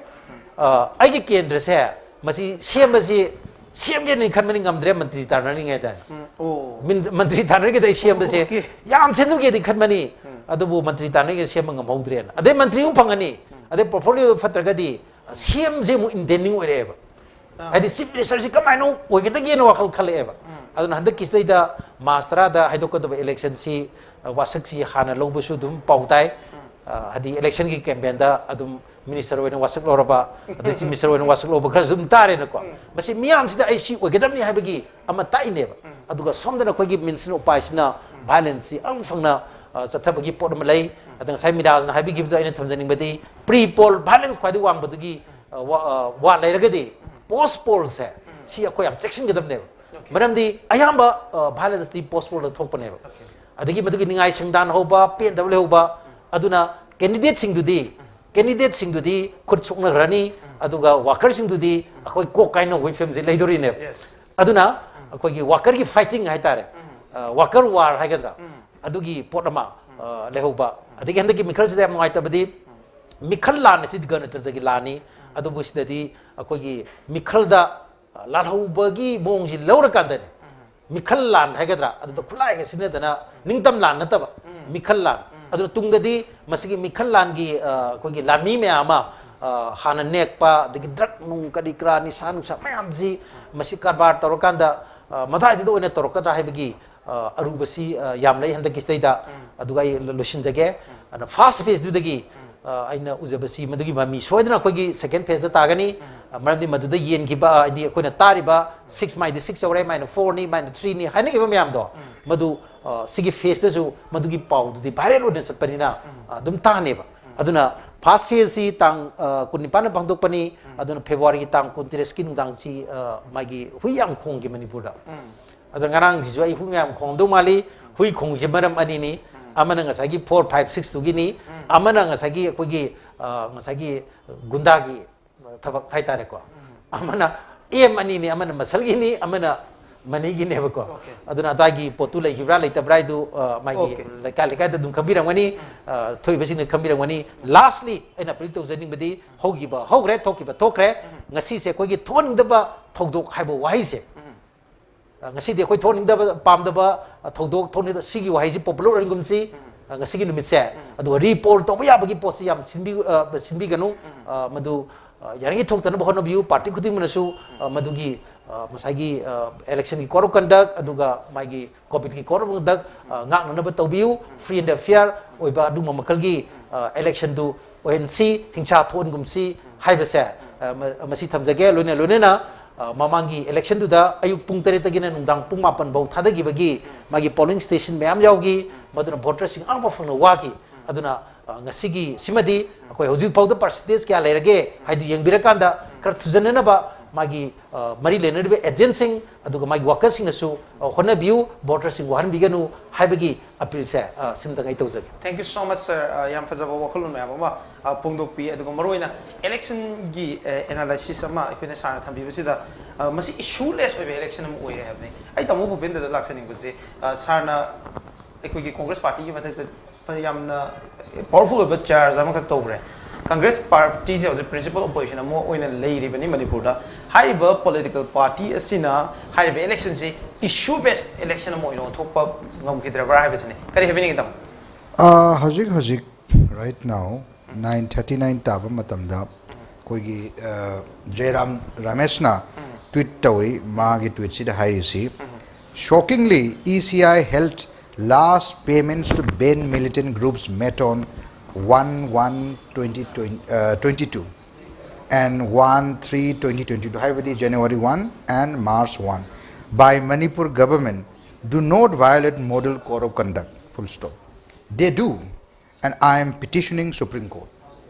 ꯑ, ꯑꯩꯒꯤ ꯀꯦꯟꯗ꯭ꯔꯁꯦ ꯃꯁꯤ ꯁꯦꯝꯕꯁꯤ ꯁꯦꯝꯒꯦꯅ ꯈꯟꯕꯅꯤ, ꯉꯝꯗ꯭ꯔꯦ ꯃꯟꯇ꯭ꯔꯤ ꯇꯥꯟꯅꯔꯤꯉꯩꯗ꯫ ꯑꯣ꯫ ꯃꯤꯟ- ꯃꯟꯇ꯭ꯔꯤ ꯇꯥꯟꯅꯔꯤꯉꯩꯗ ꯑꯩ ꯁꯦꯝꯕꯁꯦ ꯑꯣꯀꯦ꯫ ꯌꯥꯝ ꯁꯦꯝꯖꯒꯦꯗꯤ ꯈꯟꯕꯅꯤ, ꯑꯗꯨꯕꯨ ꯃꯟꯇ꯭ꯔꯤ ꯇꯥꯟꯅꯔꯤꯉꯩꯗ ꯁꯦꯝꯕ ꯉꯝꯍꯧꯗ꯭ꯔꯦꯅ꯫ ꯑꯗꯩ ꯃꯟꯇ꯭ꯔꯤ ꯑꯃꯨꯛ ꯐꯪꯉꯅꯤ, ꯑꯗꯩ ꯄꯣꯔꯠꯐꯣꯂꯤꯑꯣ ꯐꯠꯇ꯭ꯔꯒꯗꯤ ꯁꯤ ꯑꯦꯝꯁꯦ ꯑꯃꯨꯛ ꯏꯟꯗꯦꯟꯅꯤꯡ ꯑꯣꯏꯔꯛꯑꯦꯕ꯫ ꯑꯥ꯫ ꯍꯥꯏꯗꯤ ꯆꯤꯐ ꯃꯤꯅꯤꯁꯇꯔꯁꯤ ꯀꯃꯥꯏꯅ ꯑꯣꯏꯒꯗꯒꯦꯅ ꯋꯥꯈꯜ ꯈꯜꯂꯛꯑꯦꯕ꯫ ꯑꯗꯨꯅ ꯍꯟꯗꯛꯀꯤꯁꯤꯗꯩꯗ ꯃꯥꯔꯆ ꯇꯔꯥꯗ ꯍꯥꯏꯗꯣꯛꯀꯗꯕ ꯏꯂꯦꯛꯁꯟꯁꯤ, ꯑ, ꯋꯥꯁꯛꯁꯤ ꯍꯥꯟꯅ ꯂꯧꯕꯁꯨ ꯑꯗꯨꯝ ꯄꯥꯎ ꯇꯥꯏ꯫ ꯑ, ꯍꯥꯏꯗꯤ ꯏꯂꯦꯛꯁꯟꯒꯤ ꯀꯦꯝꯄꯦꯟꯗ ꯑꯗꯨꯝ ꯃꯤꯅꯤꯁꯇꯔ ꯑꯣꯏꯅ ꯋꯥꯁꯛ ꯂꯧꯔꯕ, ꯑꯗꯩ ꯆꯤꯐ ꯃꯤꯅꯤꯁꯇꯔ ꯑꯣꯏꯅ ꯋꯥꯁꯛ ꯂꯧꯕ ꯈꯔꯁꯨ ꯑꯗꯨꯝ ꯇꯥꯔꯦꯅꯀꯣ꯫ ꯃꯁꯤ ꯃꯤꯌꯥꯝꯁꯤꯗ ꯑꯩ ꯁꯤ ꯑꯣꯏꯒꯗꯕꯅꯤ ꯍꯥꯏꯕꯒꯤ ꯑꯃ ꯇꯥꯛꯏꯅꯦꯕ꯫ ꯑꯗꯨꯒ ꯁꯣꯝꯗꯅ ꯑꯩꯈꯣꯏꯒꯤ ꯃꯤꯟꯁꯤꯅ, ꯎꯄꯥꯏꯁꯤꯅ ꯚꯥꯏꯂꯦꯟꯁꯁꯤ ꯑꯃꯨꯛ ꯐꯪꯅ, ꯑ, ꯆꯠꯊꯕꯒꯤ ꯄꯣꯠ ꯑꯃ ꯂꯩ꯫ ꯑꯗ ꯉꯁꯥꯏ ꯃꯤꯔꯥꯖꯅ ꯍꯥꯏꯕꯤꯈꯤꯕꯗꯣ ꯑꯩꯅ ꯊꯝꯖꯅꯤꯡꯕꯗꯤ, ꯄ꯭ꯔꯤ ꯄꯣꯜ ꯚꯥꯏꯂꯦꯟꯁ ꯈ꯭ꯋꯥꯏꯗꯒꯤ ꯋꯥꯡꯕꯗꯨꯒꯤ, ꯑ, ꯋꯥ-, ꯑ, ꯋꯥ ꯂꯩꯔꯒꯗꯤ ꯄꯣꯁ ꯄꯣꯜꯁꯦ ꯁꯤ ꯑꯩꯈꯣꯏ ꯌꯥꯝ ꯆꯦꯛꯁꯤꯟꯒꯗꯕꯅꯦꯕ꯫ ꯃꯔꯝꯗꯤ ꯑꯌꯥꯝꯕ, ꯑ, ꯚꯥꯏꯂꯦꯟꯁꯇꯤ ꯄꯣꯁ ꯄꯣꯜꯗ ꯊꯣꯛꯄꯅꯦꯕ꯫ ꯑꯗꯒꯤ ꯃꯗꯨꯒꯤ ꯅꯤꯡꯉꯥꯏ ꯁꯪꯗꯥꯟ ꯍꯧꯕ, ꯄꯦꯟꯗꯕ ꯂꯩꯍꯧꯕ, ꯑꯗꯨꯅ ꯀꯦꯟꯗꯤꯗꯦꯠꯁꯤꯡꯗꯨꯗꯤ, ꯀꯦꯟꯗꯤꯗꯦꯠꯁꯤꯡꯗꯨꯗꯤ ꯈꯨꯠ ꯁꯣꯛꯅꯈ꯭ꯔꯅꯤ, ꯑꯗꯨꯒ ꯋꯥꯀꯔꯁꯤꯡꯗꯨꯗꯤ ꯑꯩꯈꯣꯏ ꯀꯣꯛ ꯀꯥꯏꯅꯕꯒꯤ ꯐꯤꯕꯝꯁꯤ ꯂꯩꯗꯣꯔꯤꯅꯦꯕ꯫ Yes. ꯑꯗꯨꯅ ꯑꯩꯈꯣꯏꯒꯤ ꯋꯥꯀꯔꯒꯤ ꯐꯥꯏꯇꯤꯡ ꯍꯥꯏꯇꯥꯔꯦ, ꯋꯥꯀꯔ ꯋꯥꯔ ꯍꯥꯏꯒꯗ꯭ꯔꯥ, ꯑꯗꯨꯒꯤ ꯄꯣꯠ ꯑꯃ, ꯑ, ꯂꯩꯍꯧꯕ꯫ ꯑꯗꯒꯤ ꯍꯟꯗꯛꯀꯤ ꯃꯤꯈꯜꯁꯤꯗ ꯌꯥꯝ ꯅꯨꯡꯉꯥꯏꯇꯕꯗꯤ, ꯃꯤꯈꯜ ꯂꯥꯟ ꯑꯁꯤ ꯒꯅꯇꯟꯇ꯭ꯔꯒꯤ ꯂꯥꯟꯅꯤ, ꯑꯗꯨꯕꯨ ꯁꯤꯗꯗꯤ ꯑꯩꯈꯣꯏꯒꯤ ꯃꯤꯈꯜꯗ, ꯑ, ꯂꯥꯜꯍꯧꯕꯒꯤ ꯃꯑꯣꯡꯁꯤ ꯂꯧꯔꯀꯥꯟꯗꯅꯦ, ꯃꯤꯈꯜ ꯂꯥꯟ ꯍꯥꯏꯒꯗ꯭ꯔꯥ, ꯑꯗꯨꯗ ꯈꯨꯠꯂꯥꯏꯒ ꯁꯤꯖꯤꯟꯅꯗꯅ, ꯅꯤꯡꯇꯝ ꯂꯥꯟ ꯅꯠꯇꯕ, ꯃꯤꯈꯜ ꯂꯥꯟ꯫ ꯑꯗꯨꯅ ꯇꯨꯡꯗꯗꯤ ꯃꯁꯤꯒꯤ ꯃꯤꯈꯜ ꯂꯥꯟꯒꯤ, ꯑ, ꯑꯩꯈꯣꯏꯒꯤ ꯂꯥꯟꯃꯤ ꯃꯌꯥꯝ ꯑꯃ, ꯑ, ꯍꯥꯟꯅ ꯅꯦꯛꯄ, ꯑꯗꯒꯤ ꯗ꯭ꯔꯒ ꯅꯨꯡ ꯀꯔꯤ ꯀꯔꯥ, ꯅꯤꯁꯥ ꯅꯨꯡꯁꯥ ꯃꯌꯥꯝꯁꯤ ꯃꯁꯤ ꯀꯔꯕꯥꯔ ꯇꯧꯔꯀꯥꯟꯗ ꯑ, ꯃꯇꯥꯏꯗꯨꯗ ꯑꯣꯏꯅ ꯇꯧꯔꯛꯀꯗ꯭ꯔꯥ ꯍꯥꯏꯕꯒꯤ, ꯑ, ꯑꯔꯨꯕꯁꯤ, ꯑ, ꯌꯥꯝ ꯂꯩ ꯍꯟꯗꯛꯀꯤꯁꯤꯗꯩꯗ꯫ ꯑꯗꯨꯒ ꯑꯩ ꯂꯣꯏꯁꯤꯟꯖꯒꯦ꯫ ꯑꯗꯨꯅ ꯐꯥꯔꯁ ꯐꯦꯁꯇꯨꯗꯒꯤ, ꯑ, ꯑꯩꯅ ꯎꯖꯕꯁꯤ ꯃꯗꯨꯒꯤ ꯃꯃꯤ ꯁꯣꯏꯗꯅ ꯑꯩꯈꯣꯏꯒꯤ ꯁꯦꯀꯦꯟ ꯐꯦꯁꯇ ꯇꯥꯒꯅꯤ꯫ ꯑ, ꯃꯔꯝꯗꯤ ꯃꯗꯨꯗ ꯌꯦꯟꯈꯤꯕ, ꯍꯥꯏꯗꯤ ꯑꯩꯈꯣꯏꯅ ꯇꯥꯔꯤꯕ ꯁꯤꯛꯁ ꯃꯥꯏꯗꯤ ꯁꯤꯛꯁ ꯌꯧꯔꯦ, ꯃꯥꯏꯅ ꯐꯣꯔꯅꯤ, ꯃꯥꯏꯅ ꯊ꯭ꯔꯤꯅꯤ ꯍꯥꯏꯅꯈꯤꯕ ꯃꯌꯥꯝꯗꯣ, ꯃꯗꯨ, ꯑ, ꯁꯤꯒꯤ ꯐꯦꯁꯇꯁꯨ ꯃꯗꯨꯒꯤ ꯄꯥꯎꯗꯨꯗꯤ ꯚꯥꯏꯔꯦꯜ ꯑꯣꯏꯅ ꯆꯠꯄꯅꯤꯅ, ꯑ, ꯑꯗꯨꯝ ꯇꯥꯅꯦꯕ꯫ ꯑꯗꯨꯅ ꯐꯥꯔꯁ ꯐꯦꯁꯁꯤ ꯇꯥꯡ, ꯑ, ꯀꯨꯟꯅꯤꯄꯥꯟꯗ ꯄꯥꯡꯊꯣꯛꯄꯅꯤ꯫ ꯑꯗꯨꯅ ꯐꯦꯕ꯭ꯔꯨꯋꯥꯔꯤꯒꯤ ꯇꯥꯡ ꯀꯨꯟꯇꯔꯦꯠꯀꯤ ꯅꯨꯡꯗꯥꯡꯁꯤ, ꯑ, ꯃꯥꯒꯤ ꯍꯨꯏ ꯌꯥꯝ ꯈꯣꯡꯈꯤ ꯃꯅꯤꯄꯨꯔꯗ꯫ ꯑꯗꯣ ꯉꯔꯥꯡꯁꯤꯁꯨ ꯑꯩ ꯍꯨꯏ ꯃꯌꯥꯝ ꯈꯣꯡꯗꯧ ꯃꯥꯜꯂꯤ꯫ ꯍꯨꯏ ꯈꯣꯡꯉꯤꯁꯦ ꯃꯔꯝ ꯑꯅꯤꯅꯤ꯫ ꯑꯃꯅ ꯉꯁꯥꯏꯒꯤ ꯐꯣꯔ ꯐꯥꯏꯚ ꯁꯤꯛꯁꯇꯨꯒꯤꯅꯤ, ꯑꯃꯅ ꯉꯁꯥꯏꯒꯤ ꯑꯩꯈꯣꯏꯒꯤ, ꯑ, ꯉꯁꯥꯏꯒꯤ ꯒꯨꯟꯗꯥꯒꯤ ꯊꯕꯛ ꯍꯥꯏꯇꯥꯔꯦꯀꯣ꯫ ꯑꯃꯅ ꯑꯦꯝ ꯑꯅꯤꯅꯤ, ꯑꯃꯅ ꯃꯁꯜꯒꯤꯅꯤ, ꯑꯃꯅ ꯃꯅꯤꯒꯤꯅꯦꯕꯀꯣ꯫ ꯑꯗꯨꯅ ꯑꯗꯥꯏꯒꯤ ꯄꯣꯠꯇꯨ ꯂꯩꯈꯤꯕ꯭ꯔꯥ ꯂꯩꯇꯕ꯭ꯔꯥ ꯍꯥꯏꯗꯨ, ꯑ, ꯃꯥꯒꯤ ꯂꯩꯀꯥꯏ ꯂꯩꯀꯥꯏꯗ ꯑꯗꯨꯝ ꯈꯪꯕꯤꯔꯝꯒꯅꯤ, ꯑ, ꯊꯣꯛꯏꯕꯁꯤꯡꯅ ꯈꯪꯕꯤꯔꯝꯒꯅꯤ꯫ ꯂꯥꯁꯂꯤ ꯑꯩꯅ ꯑꯄꯤꯜ ꯇꯧꯖꯅꯤꯡꯕꯗꯤ, ꯍꯧꯈꯤꯕ ꯍꯧꯈ꯭ꯔꯦ, ꯊꯣꯛꯈꯤꯕ ꯊꯣꯛꯈ꯭ꯔꯦ꯫ ꯉꯁꯤꯁꯦ ꯑꯩꯈꯣꯏꯒꯤ ꯊꯣꯛꯍꯟꯅꯤꯡꯗꯕ ꯊꯧꯗꯣꯛ ꯍꯥꯏꯕ ꯋꯥꯍꯩꯁꯦ, ꯑ, ꯉꯁꯤꯗꯤ ꯑꯩꯈꯣꯏ ꯊꯣꯛꯍꯟꯅꯤꯡꯗꯕ, ꯄꯥꯝꯗꯕ, ꯑ, ꯊꯧꯗꯣꯛ ꯊꯣꯛꯍꯟꯅꯤꯡꯗꯕ, ꯁꯤꯒꯤ ꯋꯥꯍꯩꯁꯤ ꯄꯣꯄꯨꯂꯔ ꯑꯣꯏꯍꯟꯒꯨꯝꯁꯤ꯫ ꯑ, ꯉꯁꯤꯒꯤ ꯅꯨꯃꯤꯠꯁꯦ꯫ ꯑꯗꯨꯒ ꯔꯤꯄꯣꯜ ꯇꯧꯕ ꯌꯥꯕꯒꯤ ꯄꯣꯠꯁꯤ ꯌꯥꯝ ꯁꯤꯟꯕꯤ-, ꯑ, ꯁꯤꯟꯕꯤꯒꯅꯨ꯫ ꯑ, ꯃꯗꯨ, ꯑ, ꯌꯥꯔꯤꯉꯩ ꯊꯣꯛꯇꯅꯕ ꯍꯣꯠꯅꯕꯤꯌꯨ꯫ ꯄꯥꯔꯇꯤ ꯈꯨꯗꯤꯡꯃꯛꯅꯁꯨ, ꯑ, ꯃꯗꯨꯒꯤ, ꯑ, ꯉꯁꯥꯏꯒꯤ, ꯑ, ꯏꯂꯦꯛꯁꯟꯒꯤ code of conduct, ꯑꯗꯨꯒ ꯃꯥꯒꯤ COVIDꯀꯤ code of conduct, ꯑ, ꯉꯥꯛꯅꯅꯕ ꯇꯧꯕꯤꯌꯨ꯫ Free and fair ꯑꯣꯏꯕ ꯑꯗꯨꯒꯨꯝꯕ ꯃꯈꯜꯒꯤ, ꯑ, ꯏꯂꯦꯛꯁꯟꯗꯨ ꯑꯣꯏꯍꯟꯁꯤ, ꯍꯤꯡꯁꯥ ꯊꯣꯛꯍꯟꯒꯨꯝꯁꯤ ꯍꯥꯏꯕꯁꯦ, ꯑ, ꯃ-, ꯃꯁꯤ ꯊꯝꯖꯒꯦ꯫ ꯂꯣꯏꯅ ꯂꯣꯏꯅꯅ, ꯑ, ꯃꯃꯥꯡꯒꯤ ꯏꯂꯦꯛꯁꯟꯗꯨꯗ ꯑꯌꯨꯛ ꯄꯨꯡ ꯇꯔꯦꯠꯇꯒꯤꯅ ꯅꯨꯡꯗꯥꯡ ꯄꯨꯡ ꯃꯥꯄꯟ ꯐꯥꯎ ꯊꯥꯗꯈꯤꯕꯒꯤ ꯃꯥꯒꯤ polling station ꯃꯌꯥꯝ ꯌꯥꯎꯈꯤ꯫ ꯃꯗꯨꯅ voterꯁꯤꯡ ꯑꯃꯐꯥꯎ ꯐꯪꯅ ꯋꯥꯈꯤ꯫ ꯑꯗꯨꯅ, ꯑ, ꯉꯁꯤꯒꯤ ꯁꯤꯃꯗꯤ ꯑꯩꯈꯣꯏ ꯍꯧꯖꯤꯛ ꯐꯥꯎꯗ percentage ꯀꯌꯥ ꯂꯩꯔꯒꯦ ꯍꯥꯏꯗꯨ ꯌꯦꯡꯕꯤꯔꯀꯥꯟꯗ ꯈꯔ ꯊꯨꯖꯟꯅꯅꯕ ꯃꯥꯒꯤ, ꯑ, ꯃꯔꯤ ꯂꯩꯅꯔꯤꯕ agentꯁꯤꯡ ꯑꯗꯨꯒ ꯃꯥꯒꯤ workerꯁꯤꯡꯅꯁꯨ, ꯑ, ꯍꯣꯠꯅꯕꯤꯌꯨ, voterꯁꯤꯡ ꯋꯥꯍꯟꯕꯤꯒꯅꯨ ꯍꯥꯏꯕꯒꯤ ꯑꯄꯤꯜꯁꯦ, ꯑ, ꯁꯤꯝꯇꯪ ꯑꯩ ꯇꯧꯖꯒꯦ꯫ Thank you so much, sir. ꯑ, ꯌꯥꯝ ꯐꯖꯕ ꯋꯥꯈꯜꯂꯣꯟ ꯃꯌꯥꯝ ꯑꯃ, ꯑ, ꯐꯣꯡꯗꯣꯛꯄꯤ꯫ ꯑꯗꯨꯒ ꯃꯔꯨꯑꯣꯏꯅ electionꯒꯤ, ꯑ, analysis ꯑꯃ ꯑꯩꯈꯣꯏꯅ sirꯅ ꯊꯝꯕꯤꯕꯁꯤꯗ, ꯑ, ꯃꯁꯤ issueless ꯑꯣꯏꯕ election ꯑꯃ ꯑꯣꯏꯔꯦ ꯍꯥꯏꯕꯅꯤ꯫ ꯑꯩ ꯇꯥꯃꯣ ꯚꯨꯄꯦꯟꯗ꯭ꯔꯗ ꯂꯥꯛꯆꯅꯤꯡꯕꯁꯦ, ꯑ, sirꯅ ꯑꯩꯈꯣꯏꯒꯤ Congress partyꯒꯤ ꯃꯊꯛꯇ ꯌꯥꯝꯅ powerful ꯑꯣꯏꯕ charge ꯑꯃꯈꯛ ꯇꯧꯈ꯭ꯔꯦ꯫ Congress partyꯁꯦ ꯍꯧꯖꯤꯛ principle opposition ꯑꯃ ꯑꯣꯏꯅ ꯂꯩꯔꯤꯕꯅꯤ ꯃꯅꯤꯄꯨꯔꯗ꯫ ꯍꯥꯏꯔꯤꯕ political party ꯑꯁꯤꯅ ꯍꯥꯏꯔꯤꯕ electionꯁꯤ issue based election ꯑꯃ ꯑꯣꯏꯅ ꯑꯣꯟꯊꯣꯛꯄ ꯉꯝꯈꯤꯗ꯭ꯔꯕ꯭ꯔꯥ ꯍꯥꯏꯕꯁꯤꯅꯤ꯫ ꯀꯔꯤ ꯍꯥꯏꯕꯤꯅꯤꯡꯉꯤ, ꯇꯥꯃꯣ? ꯑ, ꯍꯧꯖꯤꯛ ꯍꯧꯖꯤꯛ right now nine thirty nine ꯇꯥꯕ ꯃꯇꯝꯗ ꯑꯩꯈꯣꯏꯒꯤ, ꯑ, ꯖꯦꯔꯥꯝ ꯔꯥꯃꯦꯁꯅ ꯇ꯭ꯋꯤꯠ ꯇꯧꯔꯤ꯫ ꯃꯥꯒꯤ ꯇ꯭ꯋꯤꯠꯁꯤꯗ ꯍꯥꯏꯔꯤꯁꯤ, "Shockingly, E C I held last payments to banned militant groups met on one one twenty twenty, uh, twenty-two and one three twenty twenty-two," ꯍꯥꯏꯕꯗꯤ January one and March one, "by Manipur government do not violate model code of conduct, full stop. They do, and I am petitioning Supreme Court,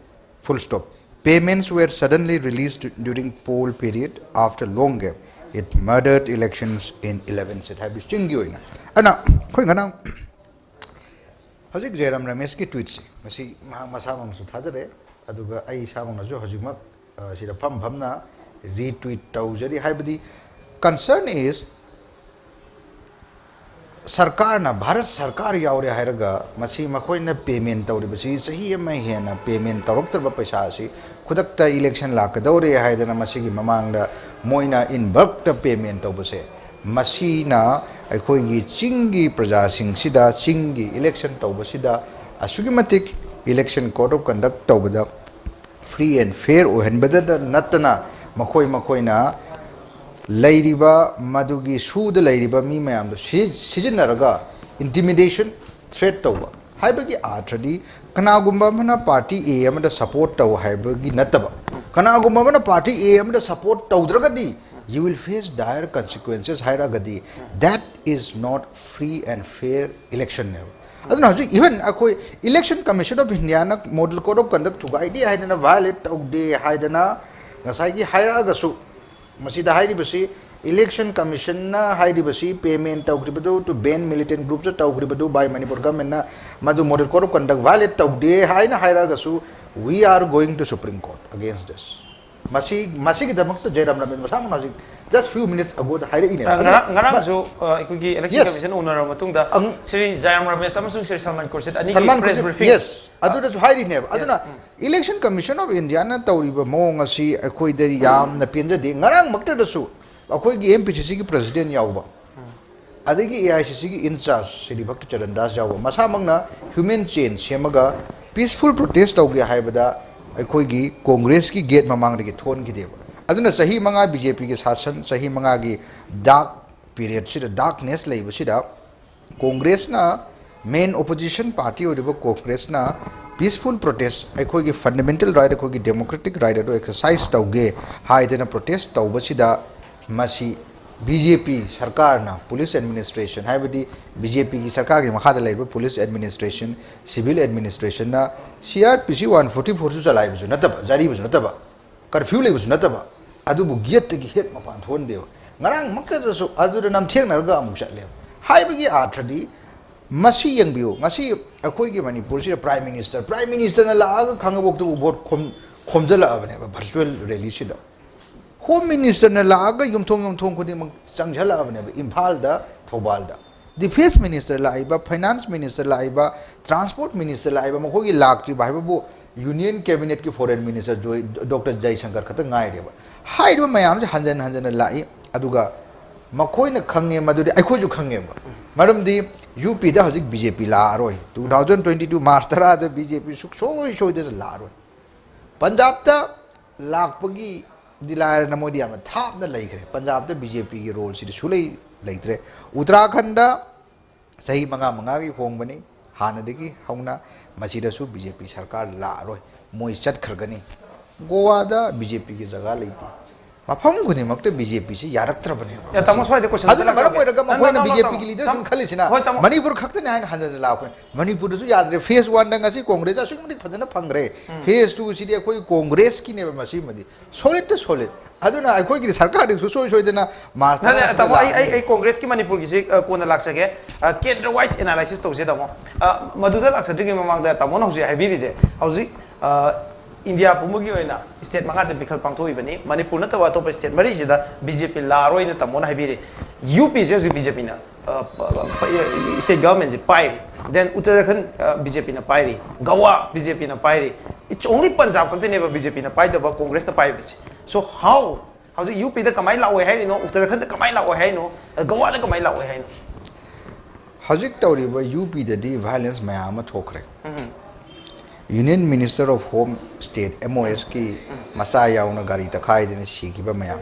full stop. Payments were suddenly released during poll period after long gap. It murdered elections in eleven seats." ꯍꯥꯏꯕꯗꯤ ꯆꯤꯡꯒꯤ ꯑꯣꯏꯅ꯫ ꯑꯗꯨꯅ ꯑꯩꯈꯣꯏ ꯉꯔꯥꯡ ꯍꯧꯖꯤꯛ ꯖꯌꯔꯥꯝ ꯔꯃꯦꯁꯀꯤ ꯇ꯭ꯋꯤꯠꯁꯦ, ꯃꯁꯤ ꯃꯍꯥꯛ ꯃꯁꯥꯃꯛꯅꯁꯨ ꯊꯥꯖꯔꯦ, ꯑꯗꯨꯒ ꯑꯩ ꯏꯁꯥꯃꯛꯅꯁꯨ ꯍꯧꯖꯤꯛꯃꯛ, ꯑ, ꯁꯤꯗ ꯐꯝ ꯐꯝꯅ ꯔꯤꯇ꯭ꯋꯤꯠ ꯇꯧꯖꯔꯤ꯫ ꯍꯥꯏꯕꯗꯤ, concern is, ꯁꯔꯀꯥꯔꯅ, ꯚꯥꯔꯠ ꯁꯔꯀꯥꯔ ꯌꯥꯎꯔꯦ ꯍꯥꯏꯔꯒ, ꯃꯁꯤ ꯃꯈꯣꯏꯅ ꯄꯦꯃꯦꯟ ꯇꯧꯔꯤꯕꯁꯤ, ꯆꯍꯤ ꯑꯃ ꯍꯦꯟꯅ ꯄꯦꯃꯦꯟ ꯇꯧꯔꯛꯇ꯭ꯔꯕ ꯄꯩꯁꯥ ꯑꯁꯤ, ꯈꯨꯗꯛꯇ ꯏꯂꯦꯛꯁꯟ ꯂꯥꯛꯀꯗꯧꯔꯦ ꯍꯥꯏꯗꯅ ꯃꯁꯤꯒꯤ ꯃꯃꯥꯡꯗ ꯃꯣꯏꯅ in bulkꯇ ꯄꯦꯃꯦꯟ ꯇꯧꯕꯁꯦ, ꯃꯁꯤꯅ ꯑꯩꯈꯣꯏꯒꯤ ꯆꯤꯡꯒꯤ ꯄ꯭ꯔꯖꯥꯁꯤꯡꯁꯤꯗ, ꯆꯤꯡꯒꯤ ꯏꯂꯦꯛꯁꯟ ꯇꯧꯕꯁꯤꯗ ꯑꯁꯨꯛꯀꯤ ꯃꯇꯤꯛ election code of conduct ꯇꯧꯕꯗ free and fair ꯑꯣꯏꯍꯟꯕꯗꯇ ꯅꯠꯇꯅ, ꯃꯈꯣꯏ ꯃꯈꯣꯏꯅ ꯂꯩꯔꯤꯕ, ꯃꯗꯨꯒꯤ ꯁꯨꯗ ꯂꯩꯔꯤꯕ ꯃꯤ ꯃꯌꯥꯝꯗꯨ ꯁꯤ-, ꯁꯤꯖꯤꯟꯅꯔꯒ intimidation, threat ꯇꯧꯕ ꯍꯥꯏꯕꯒꯤ ꯑꯥꯔꯊꯗꯤ, ꯀꯅꯥꯒꯨꯝꯕ ꯑꯃꯅ party A ꯑꯃꯗ support ꯇꯧ ꯍꯥꯏꯕꯒꯤ ꯅꯠꯇꯕ, ꯀꯅꯥꯒꯨꯝꯕ ꯑꯃꯅ party A ꯑꯃꯗ support ꯇꯧꯗ꯭ꯔꯒꯗꯤ, "You will face dire consequences" ꯍꯥꯏꯔꯒꯗꯤ, that is not free and fair election ꯅꯦꯕ꯫ ꯑꯗꯨꯅ ꯍꯧꯖꯤꯛ even ꯑꯩꯈꯣꯏ Election Commission of Indiaꯅ Model Code of Conduct ꯊꯨꯒꯥꯏꯗꯦ ꯍꯥꯏꯗꯅ, violate ꯇꯧꯗꯦ ꯍꯥꯏꯗꯅ ꯉꯁꯥꯏꯒꯤ ꯍꯥꯏꯔꯛꯑꯒꯁꯨ, ꯃꯁꯤꯗ ꯍꯥꯏꯔꯤꯕꯁꯤ, Election Commissionꯅ ꯍꯥꯏꯔꯤꯕꯁꯤ payment ꯇꯧꯈ꯭ꯔꯤꯕꯗꯨ, to banned militant groupsꯇ ꯇꯧꯈ꯭ꯔꯤꯕꯗꯨ by Manipur governmentꯅ, ꯃꯗꯨ Model Code of Conduct violate ꯇꯧꯗꯦ ꯍꯥꯏꯅ ꯍꯥꯏꯔꯛꯑꯒꯁꯨ, "We are going to Supreme Court against this." ꯃꯁꯤ, ꯃꯁꯤꯒꯤꯗꯃꯛꯇ ꯖꯌꯔꯥꯝ ꯔꯃꯦꯁ ꯃꯁꯥꯃꯛꯅ ꯍꯧꯖꯤꯛ just few minutes agoꯗ ꯍꯥꯏꯔꯛꯏꯅꯦꯕ꯫ ꯑ, ꯑꯗꯨꯅ ꯉꯔꯥꯡ, ꯉꯔꯥꯡꯁꯨ, ꯑ, ꯑꯩꯈꯣꯏꯒꯤ Election Yes. Commission ꯎꯅꯔꯕ ꯃꯇꯨꯡꯗ ꯑꯪ- ꯁ꯭ꯔꯤ ꯖꯌꯔꯥꯝ ꯔꯃꯦꯁ ꯑꯃꯁꯨꯡ ꯁ꯭ꯔꯤ ꯁꯜꯃꯥꯟ ꯈꯨꯔꯁꯤꯗ ꯑꯅꯤꯒꯤ ꯁꯜꯃꯥꯟ press ꯈꯨꯔꯁꯤꯗ, briefing, yes, ꯑ, ꯑꯗꯨꯗꯁꯨ ꯍꯥꯏꯔꯤꯅꯦꯕ꯫ Yes. ꯑꯗꯨꯅ ꯎꯝ꯫ Election Commission of Indiaꯅ ꯇꯧꯔꯤꯕ ꯃꯑꯣꯡ ꯑꯁꯤ ꯑꯩꯈꯣꯏꯗ ꯌꯥꯝꯅ ꯄꯦꯟꯖꯗꯦ꯫ ꯉꯔꯥꯡꯃꯛꯇꯗꯁꯨ ꯑꯩꯈꯣꯏꯒꯤ MPCCꯒꯤ president ꯌꯥꯎꯕ, ꯑꯗꯒꯤ AICCꯒꯤ in charge ꯁ꯭ꯔꯤ ꯚꯛꯇ ꯆꯔꯟ ꯗꯥꯁ ꯌꯥꯎꯕ, ꯃꯁꯥꯃꯛꯅ human chain ꯁꯦꯝꯃꯒ peaceful protest ꯇꯧꯒꯦ ꯍꯥꯏꯕꯗ ꯑꯩꯈꯣꯏꯒꯤ Congressꯀꯤ gate ꯃꯃꯥꯡꯗꯒꯤ ꯊꯣꯟꯈꯤꯗꯦꯕ꯫ ꯑꯗꯨꯅ ꯆꯍꯤ ꯃꯉꯥ ꯕꯤ ꯖꯦ ꯄꯤꯒꯤ ꯁꯥꯁꯟ, ꯆꯍꯤ ꯃꯉꯥꯒꯤ ꯗꯥꯔꯛ ꯄꯤꯔꯤꯌꯗꯁꯤꯗ, ꯗꯥꯔꯛꯅꯦꯁ ꯂꯩꯕꯁꯤꯗ, ꯀꯣꯡꯒ꯭ꯔꯦꯁꯅ, ꯃꯦꯟ ꯑꯣꯄꯣꯖꯤꯁꯟ ꯄꯥꯔꯇꯤ ꯑꯣꯏꯔꯤꯕ ꯀꯣꯡꯒ꯭ꯔꯦꯁꯅ ꯄꯤꯁꯐꯨꯜ ꯄ꯭ꯔꯣꯇꯦꯁ, ꯑꯩꯈꯣꯏꯒꯤ ꯐꯟꯗꯥꯃꯦꯟꯇꯦꯜ ꯔꯥꯏꯠ, ꯑꯩꯈꯣꯏꯒꯤ ꯗꯦꯃꯣꯀ꯭ꯔꯦꯇꯤꯛ ꯔꯥꯏꯠ ꯑꯗꯨ ꯑꯦꯛꯁꯔꯁꯥꯏꯁ ꯇꯧꯒꯦ ꯍꯥꯏꯗꯅ ꯄ꯭ꯔꯣꯇꯦꯁ ꯇꯧꯕꯁꯤꯗ, ꯃꯁꯤ ꯕꯤ ꯖꯦ ꯄꯤ ꯁꯔꯀꯥꯔꯅ, ꯄꯨꯂꯤꯁ ꯑꯦꯗꯃꯤꯅꯤꯁꯇ꯭ꯔꯦꯁꯟ, ꯍꯥꯏꯕꯗꯤ ꯕꯤ ꯖꯦ ꯄꯤꯒꯤ ꯁꯔꯀꯥꯔꯒꯤ ꯃꯈꯥꯗ ꯂꯩꯔꯤꯕ police administration, civil ꯑꯦꯗꯃꯤꯅꯤꯁꯇ꯭ꯔꯦꯁꯟꯅ C R P ꯁꯤ ꯋꯥꯟ ꯐꯣꯔꯇꯤ ꯐꯣꯔꯁꯨ ꯆꯂꯥꯏꯕꯁꯨ ꯅꯠꯇꯕ, ꯖꯥꯔꯤꯕꯁꯨ ꯅꯠꯇꯕ, ꯀꯔꯐ꯭ꯌꯨ ꯂꯩꯕꯁꯨ ꯅꯠꯇꯕ, ꯑꯗꯨꯕꯨ ꯒꯦꯠꯇꯒꯤ ꯍꯦꯛ ꯃꯄꯥꯟ ꯊꯣꯛꯍꯟꯗꯦꯕ꯫ ꯉꯔꯥꯡꯃꯛꯇꯗꯁꯨ ꯑꯗꯨꯗ ꯅꯝꯊꯦꯡꯅꯔꯒ ꯑꯃꯨꯛ ꯆꯠꯂꯦꯕ꯫ ꯍꯥꯏꯕꯒꯤ ꯑꯥꯔꯊꯗꯤ, ꯃꯁꯤ ꯌꯦꯡꯕꯤꯌꯨ, ꯉꯁꯤ ꯑꯩꯈꯣꯏꯒꯤ ꯃꯅꯤꯄꯨꯔꯁꯤꯗ ꯄ꯭ꯔꯥꯏꯝ ꯃꯤꯅꯤꯁꯇꯔ, ꯄ꯭ꯔꯥꯏꯝ ꯃꯤꯅꯤꯁꯇꯔꯅ ꯂꯥꯛꯑꯒ ꯈꯥꯡꯉꯕꯣꯛꯇꯕꯨ ꯚꯣꯠ ꯈꯣꯝ-, ꯈꯣꯝꯖꯤꯜꯂꯛꯑꯕꯅꯦꯕ ꯚꯔꯆꯨꯋꯦꯜ ꯔꯦꯂꯤꯁꯤꯗ꯫ ꯍꯣꯝ ꯃꯤꯅꯤꯁꯇꯔꯅ ꯂꯥꯛꯑꯒ ꯌꯨꯝꯊꯣꯡ ꯌꯨꯝꯊꯣꯡ ꯈꯨꯗꯤꯡꯃꯛ ꯆꯪꯁꯤꯜꯂꯛꯑꯕꯅꯦꯕ ꯏꯝꯐꯥꯜꯗ, ꯊꯧꯕꯥꯜꯗ꯫ ꯗꯤꯐꯦꯟꯁ ꯃꯤꯅꯤꯁꯇꯔ ꯂꯥꯛꯏꯕ, ꯐꯥꯏꯅꯥꯟꯁ ꯃꯤꯅꯤꯁꯇꯔ ꯂꯥꯛꯏꯕ, ꯇ꯭ꯔꯥꯟꯁꯄꯣꯔꯠ ꯃꯤꯅꯤꯁꯇꯔ ꯂꯥꯛꯏꯕ, ꯃꯈꯣꯏꯒꯤ ꯂꯥꯛꯇ꯭ꯔꯤꯕ ꯍꯥꯏꯕꯕꯨ ꯌꯨꯅꯤꯌꯟ ꯀꯦꯕꯤꯅꯦꯠꯀꯤ ꯐꯣꯔꯦꯟ ꯃꯤꯅꯤꯁꯇꯔ ꯖꯣꯏ-, ꯗꯣꯛꯇꯔ ꯖꯌꯁꯪꯀꯔ ꯈꯛꯇ ꯉꯥꯏꯔꯦꯕ꯫ ꯍꯥꯏꯔꯤꯕ ꯃꯌꯥꯝꯁꯦ ꯍꯟꯖꯟ ꯍꯟꯖꯟꯅ ꯂꯥꯛꯏ, ꯑꯗꯨꯒ ꯃꯈꯣꯏꯅ ꯈꯪꯉꯦ ꯃꯗꯨꯗꯤ ꯑꯩꯈꯣꯏꯁꯨ ꯈꯪꯉꯦꯕ꯫ ꯃꯔꯝꯗꯤ ꯌꯨ ꯄꯤꯗ ꯍꯧꯖꯤꯛ ꯕꯤ ꯖꯦ ꯄꯤ ꯂꯥꯛꯑꯔꯣꯏ, two thousand twenty two March ꯇꯔꯥꯗ ꯕꯤ ꯖꯦ ꯄꯤ ꯁꯨꯡꯁꯣꯏ ꯁꯣꯏꯗꯅ ꯂꯥꯛꯑꯔꯣꯏ꯫ ꯄꯟꯖꯥꯕꯇ ꯂꯥꯛꯄꯒꯤꯗꯤ ꯂꯥꯏꯔꯅ ꯃꯣꯏꯗꯤ ꯌꯥꯝꯅ ꯊꯥꯞꯅ ꯂꯩꯈ꯭ꯔꯦ꯫ ꯄꯟꯖꯥꯕꯇ ꯕꯤ ꯖꯦ ꯄꯤꯒꯤ ꯔꯣꯜꯁꯤꯗꯤ ꯁꯨꯂꯩ ꯂꯩꯇ꯭ꯔꯦ꯫ ꯎꯇꯔꯥꯈꯟꯗ ꯆꯍꯤ ꯃꯉꯥ ꯃꯉꯥꯒꯤ ꯍꯣꯡꯕꯅꯤ ꯍꯥꯟꯅꯗꯒꯤ ꯍꯧꯅ, ꯃꯁꯤꯗꯁꯨ ꯕꯤ ꯖꯦ ꯄꯤ ꯁꯔꯀꯥꯔ ꯂꯥꯛꯑꯔꯣꯏ, ꯃꯣꯏ ꯆꯠꯈ꯭ꯔꯒꯅꯤ꯫ ꯒꯣꯋꯥꯗ ꯕꯤ ꯖꯦ ꯄꯤꯒꯤ ꯖꯒꯥ ꯂꯩꯇꯦ꯫ ꯃꯐꯝ ꯈꯨꯗꯤꯡꯃꯛꯇ ꯕꯤ ꯖꯦ ꯄꯤꯁꯤ ꯌꯥꯔꯛꯇ꯭ꯔꯕꯅꯦꯕ꯫ ꯑꯦ, ꯇꯥꯃꯣ, ꯁ꯭ꯋꯥꯏꯗ question ꯑꯗꯨꯅ ꯑꯝꯇ ꯃꯔꯝ ꯂꯥꯛꯆꯒꯦ꯫ ꯑꯣꯏꯔꯒ No, no, ꯃꯈꯣꯏꯅ no, no, ꯕꯤ ꯖꯦ ꯄꯤꯒꯤ ꯇꯥꯃꯣ, ꯂꯤꯗꯔꯁꯤꯡ ꯇꯥꯃꯣ, ꯈꯜꯂꯤꯁꯤꯅ ꯍꯣꯏ, ꯇꯥꯃꯣ꯫ ꯃꯅꯤꯄꯨꯔ ꯈꯛꯇꯅꯤ ꯍꯥꯏꯅ ꯍꯟꯖꯟ ꯍꯟꯖꯟ ꯂꯥꯛꯄꯅꯤ꯫ ꯃꯅꯤꯄꯨꯔꯗꯁꯨ ꯌꯥꯗ꯭ꯔꯦ꯫ ꯐꯦꯁ ꯋꯥꯟꯗ ꯉꯁꯤ ꯀꯣꯡꯒ꯭ꯔꯦꯁ ꯑꯁꯨꯛꯀꯤ ꯃꯇꯤꯛ ꯐꯖꯅ ꯐꯪꯈ꯭ꯔꯦ꯫ ꯐꯦꯁ ꯇꯨꯁꯤꯗꯤ ꯑꯩꯈꯣꯏ ꯀꯣꯡꯒ꯭ꯔꯦꯁꯀꯤꯅꯦꯕ ꯃꯁꯤꯃꯗꯤ꯫ Solid to solid. ꯑꯗꯨꯅ ꯑꯩꯈꯣꯏꯒꯤꯗꯤ ꯁꯔꯀꯥꯔꯗꯤ ꯁꯨꯡꯁꯣꯏ ꯁꯣꯏꯗꯅ ꯃꯥꯔꯆ ꯅꯠꯇꯦ, ꯇꯔꯥꯁꯤꯗ ꯇꯥꯃꯣ, ꯑꯩ, ꯑꯩ, ꯂꯥꯛꯑꯅꯤ꯫ ꯑꯩ ꯀꯣꯡꯒ꯭ꯔꯦꯁꯀꯤ ꯃꯅꯤꯄꯨꯔꯒꯤꯁꯤ, ꯑ, ꯀꯣꯟꯅ ꯂꯥꯛꯆꯒꯦ꯫ ꯑ, ꯀꯦꯟꯗ꯭ꯔ ꯋꯥꯏꯁ ꯑꯦꯅꯥꯂꯥꯏꯁꯤꯁ ꯇꯧꯁꯦ, ꯇꯥꯃꯣ꯫ ꯑ, ꯃꯗꯨꯗ ꯂꯥꯛꯆꯗ꯭ꯔꯤꯉꯩ ꯃꯃꯥꯡꯗ ꯇꯥꯃꯣꯅ ꯍꯧꯖꯤꯛ ꯍꯥꯏꯕꯤꯔꯤꯁꯦ, ꯍꯧꯖꯤꯛ, ꯑ, ꯏꯟꯗꯤꯌꯥ ꯄꯨꯝꯕꯒꯤ ꯑꯣꯏꯅ ꯁ꯭ꯇꯦꯠ ꯃꯉꯥꯗ ꯃꯤꯈꯜ ꯄꯥꯡꯊꯣꯛꯏꯕꯅꯤ꯫ ꯃꯅꯤꯄꯨꯔ ꯅꯠꯇꯕ ꯑꯇꯣꯞꯄ ꯁ꯭ꯇꯦꯠ ꯃꯔꯤꯁꯤꯗ ꯕꯤ ꯖꯦ ꯄꯤ ꯂꯥꯛꯑꯔꯣꯏꯅ ꯇꯥꯃꯣꯅ ꯍꯥꯏꯕꯤꯔꯤ꯫ ꯌꯨ ꯄꯤꯁꯦ ꯍꯧꯖꯤꯛ ꯕꯤ ꯖꯦ ꯄꯤꯅ, ꯑ, ꯄ-, ꯄ-, ꯁ꯭ꯇꯦꯠ ꯒꯚꯔꯟꯃꯦꯟꯁꯤ ꯄꯥꯏꯔꯤ꯫ Then ꯎꯠꯇꯔꯥꯈꯟꯗ, ꯑ, ꯕꯤ ꯖꯦ ꯄꯤꯅ ꯄꯥꯏꯔꯤ꯫ ꯒꯋꯥ ꯕꯤ ꯖꯦ ꯄꯤꯅ ꯄꯥꯏꯔꯤ꯫ It's only ꯄꯟꯖꯥꯕ ꯈꯛꯇꯅꯦꯕ ꯕꯤ ꯖꯦ ꯄꯤꯅ ꯄꯥꯏꯗꯕ, ꯀꯣꯡꯒ꯭ꯔꯦꯁꯅ ꯄꯥꯏꯕꯁꯦ꯫ So how? ꯍꯧꯖꯤꯛ ꯌꯨ ꯄꯤꯗ ꯀꯃꯥꯏꯅ ꯂꯥꯛꯑꯣꯏ ꯍꯥꯏꯔꯤꯅꯣ, ꯎꯠꯇꯔꯥꯈꯟꯗ ꯀꯃꯥꯏꯅ ꯂꯥꯛꯑꯣꯏ ꯍꯥꯏꯔꯤꯅꯣ, ꯒꯋꯥꯗ ꯀꯃꯥꯏꯅ ꯂꯥꯛꯑꯣꯏ ꯍꯥꯏꯔꯤꯅꯣ? ꯍꯧꯖꯤꯛ ꯇꯧꯔꯤꯕ ꯌꯨ ꯄꯤꯗꯗꯤ ꯚꯥꯏꯑꯣꯂꯦꯟꯁ ꯃꯌꯥꯝ ꯑꯃ ꯊꯣꯛꯈ꯭ꯔꯦ꯫ ꯎꯝ꯫ Union Minister of Home State, M O S ꯀꯤ ꯃꯆꯥ ꯌꯥꯎꯅ ꯒꯥꯔꯤ ꯇꯛꯈꯥꯏꯗꯅ ꯁꯤꯈꯤꯕ ꯃꯌꯥꯝ,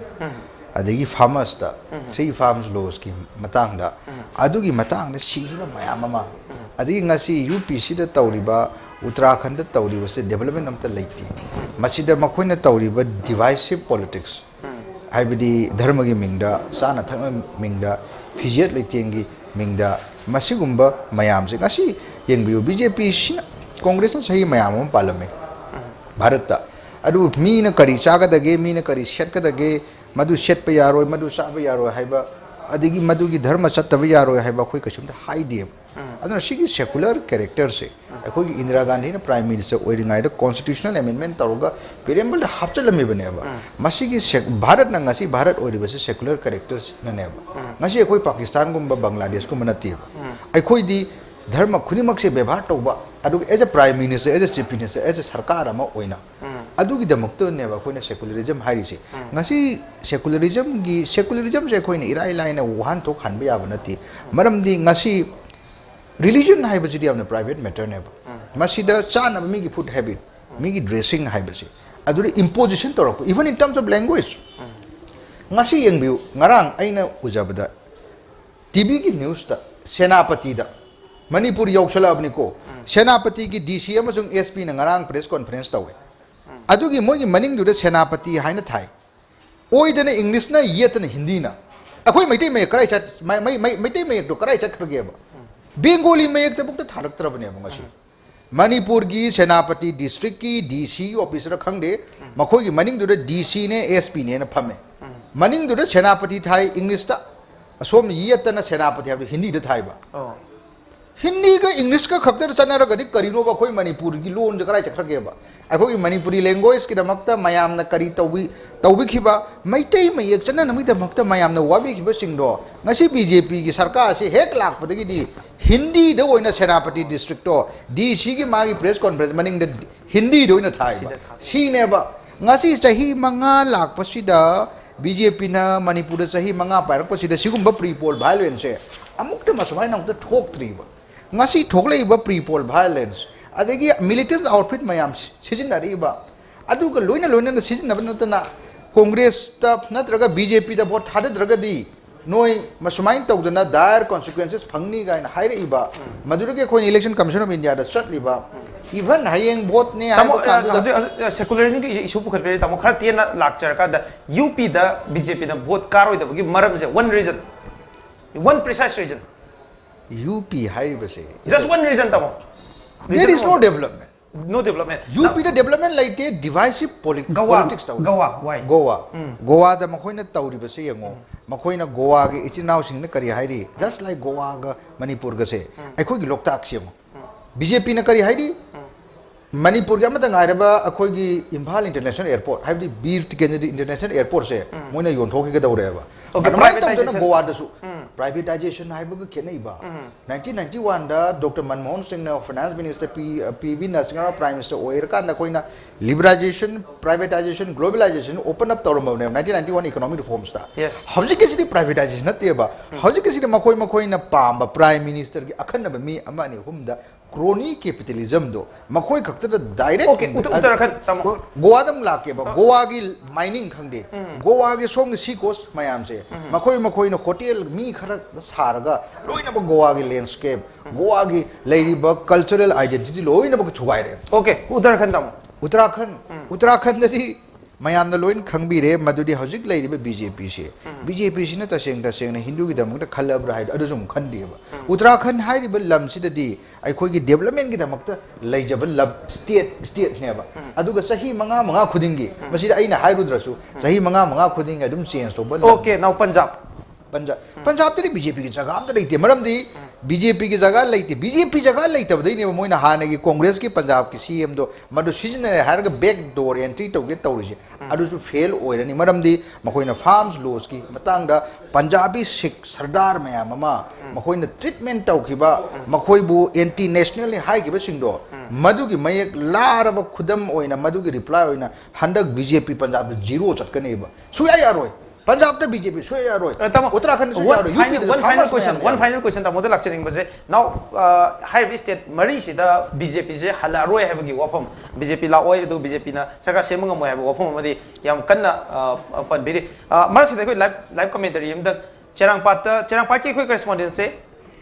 ꯑꯗꯒꯤ farmers ꯇ, three farms laws ꯀꯤ ꯃꯇꯥꯡꯗ, ꯑꯗꯨꯒꯤ ꯃꯇꯥꯡꯗ ꯁꯤꯈꯤꯕ ꯃꯌꯥꯝ ꯑꯃ, ꯑꯗꯒꯤ ꯉꯁꯤ ꯌꯨ ꯄꯤ ꯁꯤꯗ ꯇꯧꯔꯤꯕ, ꯎꯠꯇꯔꯥꯈꯟꯗ ꯇꯧꯔꯤꯕꯁꯦ development ꯑꯝꯇ ꯂꯩꯇꯦ꯫ ꯃꯁꯤꯗ ꯃꯈꯣꯏꯅ ꯇꯧꯔꯤꯕ divisive politics, ꯍꯥꯏꯕꯗꯤ ꯙꯔꯃꯒꯤ ꯃꯤꯡꯗ, ꯆꯥꯅ ꯊꯛꯅꯕꯒꯤ ꯃꯤꯡꯗ, ꯐꯤꯖꯦꯠ ꯂꯩꯇꯦꯡꯒꯤ ꯃꯤꯡꯗ, ꯃꯁꯤꯒꯨꯝꯕ ꯃꯌꯥꯝꯁꯦ ꯉꯁꯤ ꯌꯦꯡꯕꯤꯌꯨ꯫ ꯕꯤ ꯖꯦ ꯄꯤꯁꯤꯅ, ꯀꯣꯡꯒ꯭ꯔꯦꯁꯅ ꯆꯍꯤ ꯃꯌꯥꯝ ꯑꯃ ꯄꯥꯜꯂꯝꯃꯤ ꯚꯥꯔꯠꯇ꯫ ꯑꯗꯨꯕꯨ ꯃꯤꯅ ꯀꯔꯤ ꯆꯥꯒꯗꯒꯦ, ꯃꯤꯅ ꯀꯔꯤ ꯁꯦꯠꯀꯗꯒꯦ, ꯃꯗꯨ ꯁꯦꯠꯄ ꯌꯥꯔꯣꯏ, ꯃꯗꯨ ꯆꯥꯕ ꯌꯥꯔꯣꯏ ꯍꯥꯏꯕ, ꯑꯗꯒꯤ ꯃꯗꯨꯒꯤ ꯙꯔꯃ ꯆꯠꯇꯕ ꯌꯥꯔꯣꯏ ꯍꯥꯏꯕ ꯑꯩꯈꯣꯏ ꯀꯩꯁꯨꯝꯇ ꯍꯥꯏꯗꯦꯕ꯫ ꯑꯗꯨꯅ ꯁꯤꯒꯤ secular character ꯁꯦ ꯑꯩꯈꯣꯏꯒꯤ ꯏꯟꯗꯤꯔꯥ ꯒꯥꯟꯙꯤꯅ Prime Minister ꯑꯣꯏꯔꯤꯉꯩꯗ constitutional amendment ꯇꯧꯔꯒ preamble ꯗ ꯍꯥꯞꯆꯤꯜꯂꯝꯃꯤꯕꯅꯦꯕ꯫ ꯃꯁꯤꯒꯤ ꯁꯦ-, ꯚꯥꯔꯠꯅ ꯉꯁꯤ ꯚꯥꯔꯠ ꯑꯣꯏꯔꯤꯕꯁꯦ secular character ꯁꯤꯅꯅꯦꯕ꯫ ꯉꯁꯤ ꯑꯩꯈꯣꯏ ꯄꯥꯀꯤꯁꯇꯥꯟꯒꯨꯝꯕ, ꯕꯪꯒ꯭ꯂꯥꯗꯦꯁꯀꯨꯝꯕ ꯅꯠꯇꯦꯕ꯫ ꯑꯩꯈꯣꯏꯗꯤ ꯙꯔꯃ ꯈꯨꯗꯤꯡꯃꯛꯁꯦ ꯕꯦꯕꯥꯔ ꯇꯧꯕ, ꯑꯗꯨꯒ as a Prime Minister, as a Chief Minister, as a ꯁꯔꯀꯥꯔ ꯑꯃ ꯑꯣꯏꯅ, ꯑꯗꯨꯒꯤꯗꯃꯛꯇꯅꯦꯕ ꯑꯩꯈꯣꯏꯅ secularism ꯍꯥꯏꯔꯤꯁꯦ꯫ ꯉꯁꯤ secularism ꯒꯤ, secularism ꯁꯦ ꯑꯩꯈꯣꯏꯅ ꯏꯔꯥꯏ ꯂꯥꯏꯅ ꯋꯥꯍꯟꯊꯣꯛ ꯍꯟꯕ ꯌꯥꯕ ꯅꯠꯇꯦ꯫ ꯃꯔꯝꯗꯤ ꯉꯁꯤ religion ꯍꯥꯏꯕꯁꯤꯗꯤ ꯌꯥꯝꯅ private matter ꯅꯦꯕ꯫ ꯃꯁꯤꯗ ꯆꯥꯅꯕ ꯃꯤꯒꯤ food habit, ꯃꯤꯒꯤ dressing ꯍꯥꯏꯕꯁꯦ, ꯑꯗꯨꯗ imposition ꯇꯧꯔꯛꯄ, even in terms of language꯫ ꯉꯁꯤ ꯌꯦꯡꯕꯤꯌꯨ, ꯉꯔꯥꯡ ꯑꯩꯅ ꯎꯖꯕꯗ ꯇꯤ ꯚꯤ ꯒꯤ news ꯇ ꯁꯦꯅꯥꯄꯇꯤꯗ, ꯃꯅꯤꯄꯨꯔ ꯌꯧꯁꯜꯂꯛꯑꯕꯅꯤꯀꯣ, ꯁꯦꯅꯥꯄꯇꯤꯒꯤ ꯗꯤ ꯁꯤ ꯑꯃꯁꯨꯡ ꯑꯦꯁ ꯄꯤ ꯅ ꯉꯔꯥꯡ press conference ꯇꯧꯋꯦ꯫ ꯑꯗꯨꯒꯤ ꯃꯣꯏꯒꯤ ꯃꯅꯤꯡꯗꯨꯗ ꯁꯦꯅꯥꯄꯇꯤ ꯍꯥꯏꯅ ꯊꯥꯏ꯫ ꯑꯣꯏꯗꯅ English ꯅ, ꯌꯦꯠꯇꯅ ꯍꯤꯟꯗꯤꯅ꯫ ꯑꯩꯈꯣꯏ ꯃꯩꯇꯩ ꯃꯌꯦꯛ ꯀꯔꯥꯏ ꯆꯠ-, ꯃꯩ-, ꯃꯩ-, ꯃꯩ-, ꯃꯩꯇꯩ ꯃꯌꯦꯛꯇꯣ ꯀꯔꯥꯏ ꯆꯠꯈ꯭ꯔꯒꯦꯕ? ꯕꯦꯡꯒꯣꯂꯤ ꯃꯌꯦꯛꯇꯕꯨꯛꯇ ꯊꯥꯔꯛꯇ꯭ꯔꯕꯅꯦꯕ ꯉꯁꯤ꯫ ꯃꯅꯤꯄꯨꯔꯒꯤ ꯁꯦꯅꯥꯄꯇꯤ district ꯀꯤ ꯗꯤ ꯁꯤ office ꯔ ꯈꯪꯗꯦ, ꯃꯈꯣꯏꯒꯤ ꯃꯅꯤꯡꯗꯨꯗ ꯗꯤ ꯁꯤ ꯅꯦ, ꯑꯦꯁ ꯄꯤ ꯅꯦꯅ ꯐꯝꯃꯦ꯫ ꯃꯅꯤꯡꯗꯨꯗ ꯁꯦꯅꯥꯄꯇꯤ ꯊꯥꯏ English ꯇ, ꯑꯁꯣꯝ ꯌꯦꯠꯇꯅ ꯁꯦꯅꯥꯄꯇꯤ ꯍꯥꯏꯕꯗꯨ ꯍꯤꯟꯗꯤꯗ ꯊꯥꯏꯕ꯫ ꯑꯣ꯫ ꯍꯤꯟꯗꯤꯒ English ꯀ ꯈꯛꯇꯗ ꯆꯠꯅꯔꯒꯗꯤ ꯀꯔꯤꯅꯣꯕ ꯑꯩꯈꯣꯏ ꯃꯅꯤꯄꯨꯔꯒꯤ ꯂꯣꯟꯁꯦ ꯀꯗꯥꯏ ꯆꯠꯈ꯭ꯔꯒꯦꯕ? ꯑꯩꯈꯣꯏꯒꯤ ꯃꯅꯤꯄꯨꯔꯤ language ꯀꯤꯗꯃꯛꯇ ꯃꯌꯥꯝꯅ ꯀꯔꯤ ꯇꯧꯕꯤ-, ꯇꯧꯕꯤꯈꯤꯕ, ꯃꯩꯇꯩ ꯃꯌꯦꯛ ꯆꯠꯅꯅꯕꯒꯤꯗꯃꯛꯇ ꯃꯌꯥꯝꯅ ꯋꯥꯕꯤꯈꯤꯕꯁꯤꯡꯗꯣ ꯉꯁꯤ ꯕꯤ ꯖꯦ ꯄꯤ ꯒꯤ ꯁꯔꯀꯥꯔꯁꯤ ꯍꯦꯛ ꯂꯥꯛꯄꯗꯒꯤꯗꯤ ꯍꯤꯟꯗꯤꯗ ꯑꯣꯏꯅ ꯁꯦꯅꯥꯄꯇꯤ district ꯇꯣ ꯗꯤ ꯁꯤ ꯒꯤ ꯃꯥꯒꯤ press conference ꯃꯅꯤꯡꯗ ꯍꯤꯟꯗꯤꯗ ꯑꯣꯏꯅ ꯊꯥꯏꯕ꯫ ꯁꯤꯗ ꯊꯥ-, ꯁꯤꯅꯦꯕ꯫ ꯉꯁꯤ ꯆꯍꯤ ꯃꯉꯥ ꯂꯥꯛꯄꯁꯤꯗ, ꯕꯤ ꯖꯦ ꯄꯤ ꯅ ꯃꯅꯤꯄꯨꯔꯗ ꯆꯍꯤ ꯃꯉꯥ ꯄꯥꯏꯔꯛꯄꯁꯤꯗ ꯁꯤꯒꯨꯝꯕ pre poll violence ꯁꯦ ꯑꯃꯨꯛꯇ ꯃꯁꯨꯃꯥꯏꯅ ꯑꯃꯨꯛꯇ ꯊꯣꯛꯇ꯭ꯔꯤꯕ꯫ ꯉꯁꯤ ꯊꯣꯛꯂꯛꯏꯕ pre poll violence, ꯑꯗꯒꯤ ꯃꯤꯂꯤꯇꯦꯟ ꯑꯥꯎꯠꯐꯤꯠ ꯃꯌꯥꯝ ꯁꯤ- ꯁꯤꯖꯤꯟꯅꯔꯛꯏꯕ, ꯑꯗꯨꯒ ꯂꯣꯏꯅ ꯂꯣꯏꯅꯅ ꯁꯤꯖꯤꯟꯅꯕ ꯅꯠꯇꯅ ꯀꯣꯡꯒ꯭ꯔꯦꯁꯇ ꯅꯠꯇ꯭ꯔꯒ ꯕꯤ ꯖꯦ ꯄꯤꯗ ꯚꯣꯠ ꯊꯥꯗꯗ꯭ꯔꯒꯗꯤ ꯅꯣꯏ ꯃꯁꯨꯃꯥꯏꯅ ꯇꯧꯗꯅ ꯗꯥꯏꯔ ꯀꯣꯟꯁꯤꯀ꯭ꯋꯦꯟꯁꯦꯁ ꯐꯪꯅꯤ ꯀꯥꯏꯅ ꯍꯥꯏꯔꯛꯏꯕ, ꯃꯗꯨꯗꯒꯤ ꯑꯩꯈꯣꯏꯅ ꯏꯂꯦꯛꯁꯟ ꯀꯃꯤꯁꯟ ꯑꯣꯐ ꯏꯟꯗꯤꯌꯥꯗ ꯆꯠꯂꯤꯕ, ꯏꯚꯟ ꯍꯌꯦꯡ ꯚꯣꯠꯅꯦ ꯇꯥꯃꯣ, ꯍꯥꯏꯕ ꯑ, ꯀꯥꯟꯗꯨꯗ ꯍꯧꯖꯤꯛ, ꯍꯧꯖꯤꯛ, ꯑ, ꯁꯦꯀꯨꯂꯔꯤꯖꯝꯒꯤ ꯏꯁꯨ ꯄꯨꯈꯠꯄꯤꯔꯦ, ꯇꯥꯃꯣ, ꯈꯔ ꯇꯦꯟꯅ ꯂꯥꯛꯆꯔꯀꯥꯟꯗ, ꯌꯨ ꯄꯤꯗ ꯕꯤ ꯖꯦ ꯄꯤꯅ ꯚꯣꯠ ꯀꯥꯔꯣꯏꯗꯕꯒꯤ ꯃꯔꯝꯁꯦ, one reason, one precise reason, U P ꯍꯥꯏꯔꯤꯕꯁꯦ, ꯖꯁ ꯋꯥꯟ ꯔꯤꯖꯟ, ꯇꯥꯃꯣ꯫ there is no development. No development. U ꯄꯤꯗ ꯗꯦꯕꯂꯞꯃꯦꯟ ꯂꯩꯇꯦ, ꯗꯤꯚꯥꯏꯁꯤꯞ ꯄꯣꯂꯤꯇꯤꯛꯁ ꯇꯧꯔꯤ. ꯒꯋꯥ, ꯋꯥꯏ? ꯒꯣꯋꯥ, ꯒꯣꯋꯥꯗ ꯃꯈꯣꯏꯅ ꯇꯧꯔꯤꯕꯁꯦ ꯌꯦꯡꯉꯣ, ꯃꯈꯣꯏꯅ ꯒꯣꯋꯥꯒꯤ ꯏꯆꯤꯟ ꯏꯅꯥꯎꯁꯤꯡꯅ ꯀꯔꯤ ꯍꯥꯏꯔꯤ? ꯖꯁ ꯂꯥꯏꯛ ꯒꯣꯋꯥꯒ ꯃꯅꯤꯄꯨꯔꯒꯁꯦ, ꯑꯩꯈꯣꯏꯒꯤ ꯂꯣꯛꯇꯥꯛꯁꯦ ꯌꯦꯡꯉꯣ, ꯕꯤ ꯖꯦ ꯄꯤꯅ ꯀꯔꯤ ꯍꯥꯏꯔꯤ? ꯃꯅꯤꯄꯨꯔꯒꯤ ꯑꯃꯠꯇ ꯉꯥꯏꯔꯕ ꯑꯩꯈꯣꯏꯒꯤ ꯏꯝꯐꯥꯜ ꯏꯟꯇꯔꯅꯦꯁꯅꯦꯜ ꯑꯦꯌꯔꯄꯣꯔꯠ, ꯍꯥꯏꯕꯗꯤ ꯕꯤꯔ ꯇꯤꯀꯦꯟꯗ꯭ꯔꯖꯤꯠ ꯏꯟꯇꯔꯅꯦꯁꯅꯦꯜ ꯑꯦꯌꯔꯄꯣꯔꯠꯁꯦ ꯃꯣꯏꯅ ꯌꯣꯟꯊꯣꯛꯈꯤꯒꯗꯧꯔꯦꯕ. Okay, ꯑꯗꯨꯃꯥꯏꯅ ꯇꯧꯗꯅ privatization. ꯒꯣꯋꯥꯗꯁꯨ, ꯄ꯭ꯔꯥꯏꯚꯦꯇꯥꯏꯖꯦꯁꯟ ꯍꯥꯏꯕꯒ ꯈꯦꯠꯅꯩꯕ. ꯅꯥꯏꯟꯇꯤꯟ ꯅꯥꯏꯟꯇꯤ ꯋꯥꯟꯗ ꯗꯣꯛꯇꯔ ꯃꯟꯃꯣꯍꯟ ꯁꯤꯡꯅ finance minister P P V Narasimha Rao prime minister ꯑꯣꯏꯔꯀꯥꯟꯗ ꯑꯩꯈꯣꯏꯅ liberalization, privatization, globalization open up ꯇꯧꯔꯝꯃꯕꯅꯦꯕ ꯅꯥꯏꯟꯇꯤꯟ ꯅꯥꯏꯟꯇꯤ ꯋꯥꯟ ꯏꯀꯣꯅꯣꯃꯤꯛ ꯔꯤꯐꯣꯔꯝꯁꯇ. Yes. ꯍꯧꯖꯤꯛꯀꯤꯁꯤꯗꯤ ꯄ꯭ꯔꯥꯏꯚꯦꯇꯥꯏꯖꯦꯁꯟ ꯅꯠꯇꯦꯕ. ꯍꯧꯖꯤꯛꯀꯤꯁꯤꯗꯤ ꯃꯈꯣꯏ ꯃꯈꯣꯏꯅ ꯄꯥꯝꯕ ꯄ꯭ꯔꯥꯏꯝ ꯃꯤꯅꯤꯁꯇꯔꯒꯤ ꯑꯈꯟꯅꯕ ꯃꯤ ꯑꯃ ꯑꯅꯤ ꯑꯍꯨꯝꯗ ꯀ꯭ꯔꯣꯅꯤ ꯀꯦꯄꯤꯇꯦꯂꯤꯖꯝꯗꯣ ꯃꯈꯣꯏ ꯈꯛꯇꯗ ꯗꯥꯏꯔꯦꯛ. Okay, ꯎꯠꯇ-, ꯎꯠꯇꯔꯥꯈꯟꯗ, ꯇꯥꯃꯣ. ꯒꯣꯋꯥꯗ ꯑꯃꯨꯛ ꯂꯥꯛꯀꯦꯕ. ꯒꯣꯋꯥꯒꯤ ꯃꯥꯏꯅꯤꯡ ꯈꯪꯗꯦ, ꯒꯣꯋꯥꯒꯤ ꯁꯣꯝꯒꯤ ꯁꯤ ꯀꯣꯁ ꯃꯌꯥꯝꯁꯦ, ꯃꯈꯣꯏ ꯃꯈꯣꯏꯅ ꯍꯣꯇꯦꯜ ꯃꯤ ꯈꯔ ꯁꯥꯔꯒ ꯂꯣꯏꯅꯃꯛ ꯒꯣꯋꯥꯒꯤ ꯂꯦꯟꯁꯀꯦꯞ, ꯒꯣꯋꯥꯒꯤ ꯂꯩꯔꯤꯕ ꯀꯜꯆꯔꯦꯜ ꯑꯥꯏꯗꯦꯟꯇꯤꯇꯤ ꯂꯣꯏꯅꯃꯛ ꯊꯨꯒꯥꯏꯔꯦ. Okay, ꯎꯠꯇꯔꯥꯈꯟꯗ, ꯇꯥꯃꯣ. ꯎꯠꯇꯔꯥꯈꯟ, ꯎꯠꯇꯔꯥꯈꯟꯗꯗꯤ ꯃꯌꯥꯝꯅ ꯂꯣꯏꯅ ꯈꯪꯕꯤꯔꯦ, ꯃꯗꯨꯗꯤ ꯍꯧꯖꯤꯛ ꯂꯩꯔꯤꯕ ꯕꯤ ꯖꯦ ꯄꯤꯁꯦ, ꯕꯤ ꯖꯦ ꯄꯤꯁꯤꯅ ꯇꯁꯦꯡ ꯇꯁꯦꯡꯅ ꯍꯤꯟꯗꯨꯒꯤꯗꯃꯛꯇ ꯈꯜꯂꯕ꯭ꯔꯥ ꯍꯥꯏꯗꯣ ꯑꯗꯨꯁꯨ ꯑꯃꯨꯛ ꯈꯟꯗꯦꯕ. ꯎꯠꯇꯔꯥꯈꯟ ꯍꯥꯏꯔꯤꯕ ꯂꯝꯁꯤꯗꯗꯤ ꯑꯩꯈꯣꯏꯒꯤ ꯗꯦꯕꯂꯞꯃꯦꯟꯒꯤꯗꯃꯛꯇ ꯂꯩꯖꯕ ꯂꯝ, ꯁ꯭ꯇꯦꯠ, ꯁ꯭ꯇꯦꯠꯅꯦꯕ. ꯑꯗꯨꯒ ꯆꯍꯤ ꯃꯉꯥ ꯃꯉꯥ ꯈꯨꯗꯤꯡꯒꯤ, ꯃꯁꯤꯗ ꯑꯩꯅ ꯍꯥꯏꯔꯨꯗ꯭ꯔꯁꯨ, ꯆꯍꯤ ꯃꯉꯥ ꯃꯉꯥ ꯈꯨꯗꯤꯡꯒꯤ ꯑꯗꯨꯝ ꯆꯦꯟꯖ ꯇꯧꯕ ꯂꯝ. Okay, now Punjab. ꯄꯟꯖꯥꯕ, ꯄꯟꯖꯥꯕꯇꯗꯤ ꯕꯤ ꯖꯦ ꯄꯤꯒꯤ ꯖꯒꯥ ꯑꯝꯇ ꯂꯩꯇꯦ, ꯃꯔꯝꯗꯤ ꯕꯤ ꯖꯦ ꯄꯤꯒꯤ ꯖꯒꯥ ꯂꯩꯇꯦ. ꯕꯤ ꯖꯦ ꯄꯤ ꯖꯒꯥ ꯂꯩꯇꯕꯗꯩꯅꯦꯕ ꯃꯣꯏꯅ ꯍꯥꯟꯅꯒꯤ ꯀꯣꯡꯒ꯭ꯔꯦꯁꯀꯤ ꯄꯟꯖꯥꯕꯀꯤ ꯁꯤ ꯑꯦꯝꯗꯣ ꯃꯗꯨ ꯁꯤꯖꯤꯟꯅꯔꯦ ꯍꯥꯏꯔꯒ ꯕꯦꯛ ꯗꯣꯔ ꯑꯦꯟꯇ꯭ꯔꯤ ꯇꯧꯒꯦ ꯇꯧꯔꯤꯁꯦ. ꯑꯗꯨꯁꯨ ꯐꯦꯜ ꯑꯣꯏꯔꯅꯤ, ꯃꯔꯝꯗꯤ ꯃꯈꯣꯏꯅ ꯐꯥꯔꯝꯁ ꯂꯣꯁꯀꯤ ꯃꯇꯥꯡꯗ ꯄꯟꯖꯥꯕꯤ ꯁꯤꯈ ꯁꯔꯗꯥꯔ ꯃꯌꯥꯝ ꯑꯃ ꯃꯈꯣꯏꯅ ꯇ꯭ꯔꯤꯠꯃꯦꯟ ꯇꯧꯈꯤꯕ, ꯃꯈꯣꯏꯕꯨ ꯑꯦꯟꯇꯤ ꯅꯦꯁꯅꯦꯜꯅꯤ ꯍꯥꯏꯈꯤꯕꯁꯤꯡꯗꯣ, ꯃꯗꯨꯒꯤ ꯃꯌꯦꯛ ꯂꯥꯔꯕ ꯈꯨꯗꯝ ꯑꯣꯏꯅ, ꯃꯗꯨꯒꯤ ꯔꯤꯄ꯭ꯂꯥꯏ ꯑꯣꯏꯅ ꯍꯟꯗꯛ ꯕꯤ ꯖꯦ ꯄꯤ ꯄꯟꯖꯥꯕꯇ ꯖꯤꯔꯣ ꯆꯠꯀꯅꯦꯕ. ꯁꯨꯡꯌꯥ ꯌꯥꯔꯣꯏ. ꯄꯟꯖꯥꯕꯇ ꯕꯤ ꯖꯦ ꯄꯤ ꯁꯣꯏ ꯌꯥꯔꯣꯏ꯫ ꯑ, ꯇꯥꯃꯣ, ꯎꯠꯇꯔꯥꯈꯟꯗꯁꯨ one ꯌꯥꯔꯣꯏ꯫ final- ꯌꯨ ꯄꯤꯗꯁꯨ one final farmers question, ꯃꯌꯥꯝ one ꯌꯥꯔꯣꯏ꯫ Final question ꯇꯥꯃꯣꯗ ꯂꯥꯛꯆꯅꯤꯡꯕꯁꯦ, now, ꯑ, ꯍꯥꯏꯔꯤꯕ state ꯃꯔꯤꯁꯤꯗ ꯕꯤ ꯖꯦ ꯄꯤꯁꯦ ꯍꯜꯂꯛꯑꯔꯣꯏ ꯍꯥꯏꯕꯒꯤ ꯋꯥꯐꯝ, ꯕꯤ ꯖꯦ ꯄꯤ ꯂꯥꯛꯑꯣꯏ, ꯑꯗꯨꯒ ꯕꯤ ꯖꯦ ꯄꯤꯅ ꯁꯔꯀꯥꯔ ꯁꯦꯝꯕ ꯉꯝꯃꯣꯏ ꯍꯥꯏꯕ ꯋꯥꯐꯝ ꯑꯃꯗꯤ ꯌꯥꯝ ꯀꯟꯅ, ꯑ, ꯄꯟꯕꯤꯔꯤ꯫ ꯑ, ꯃꯔꯛꯁꯤꯗ ꯑꯩꯈꯣꯏ live, live commentary ꯑꯃꯗꯪ, ꯆꯦꯔꯥꯡꯄꯥꯠꯇ, ꯆꯦꯔꯥꯡꯄꯥꯠꯀꯤ ꯑꯩꯈꯣꯏ correspondentꯁꯦ,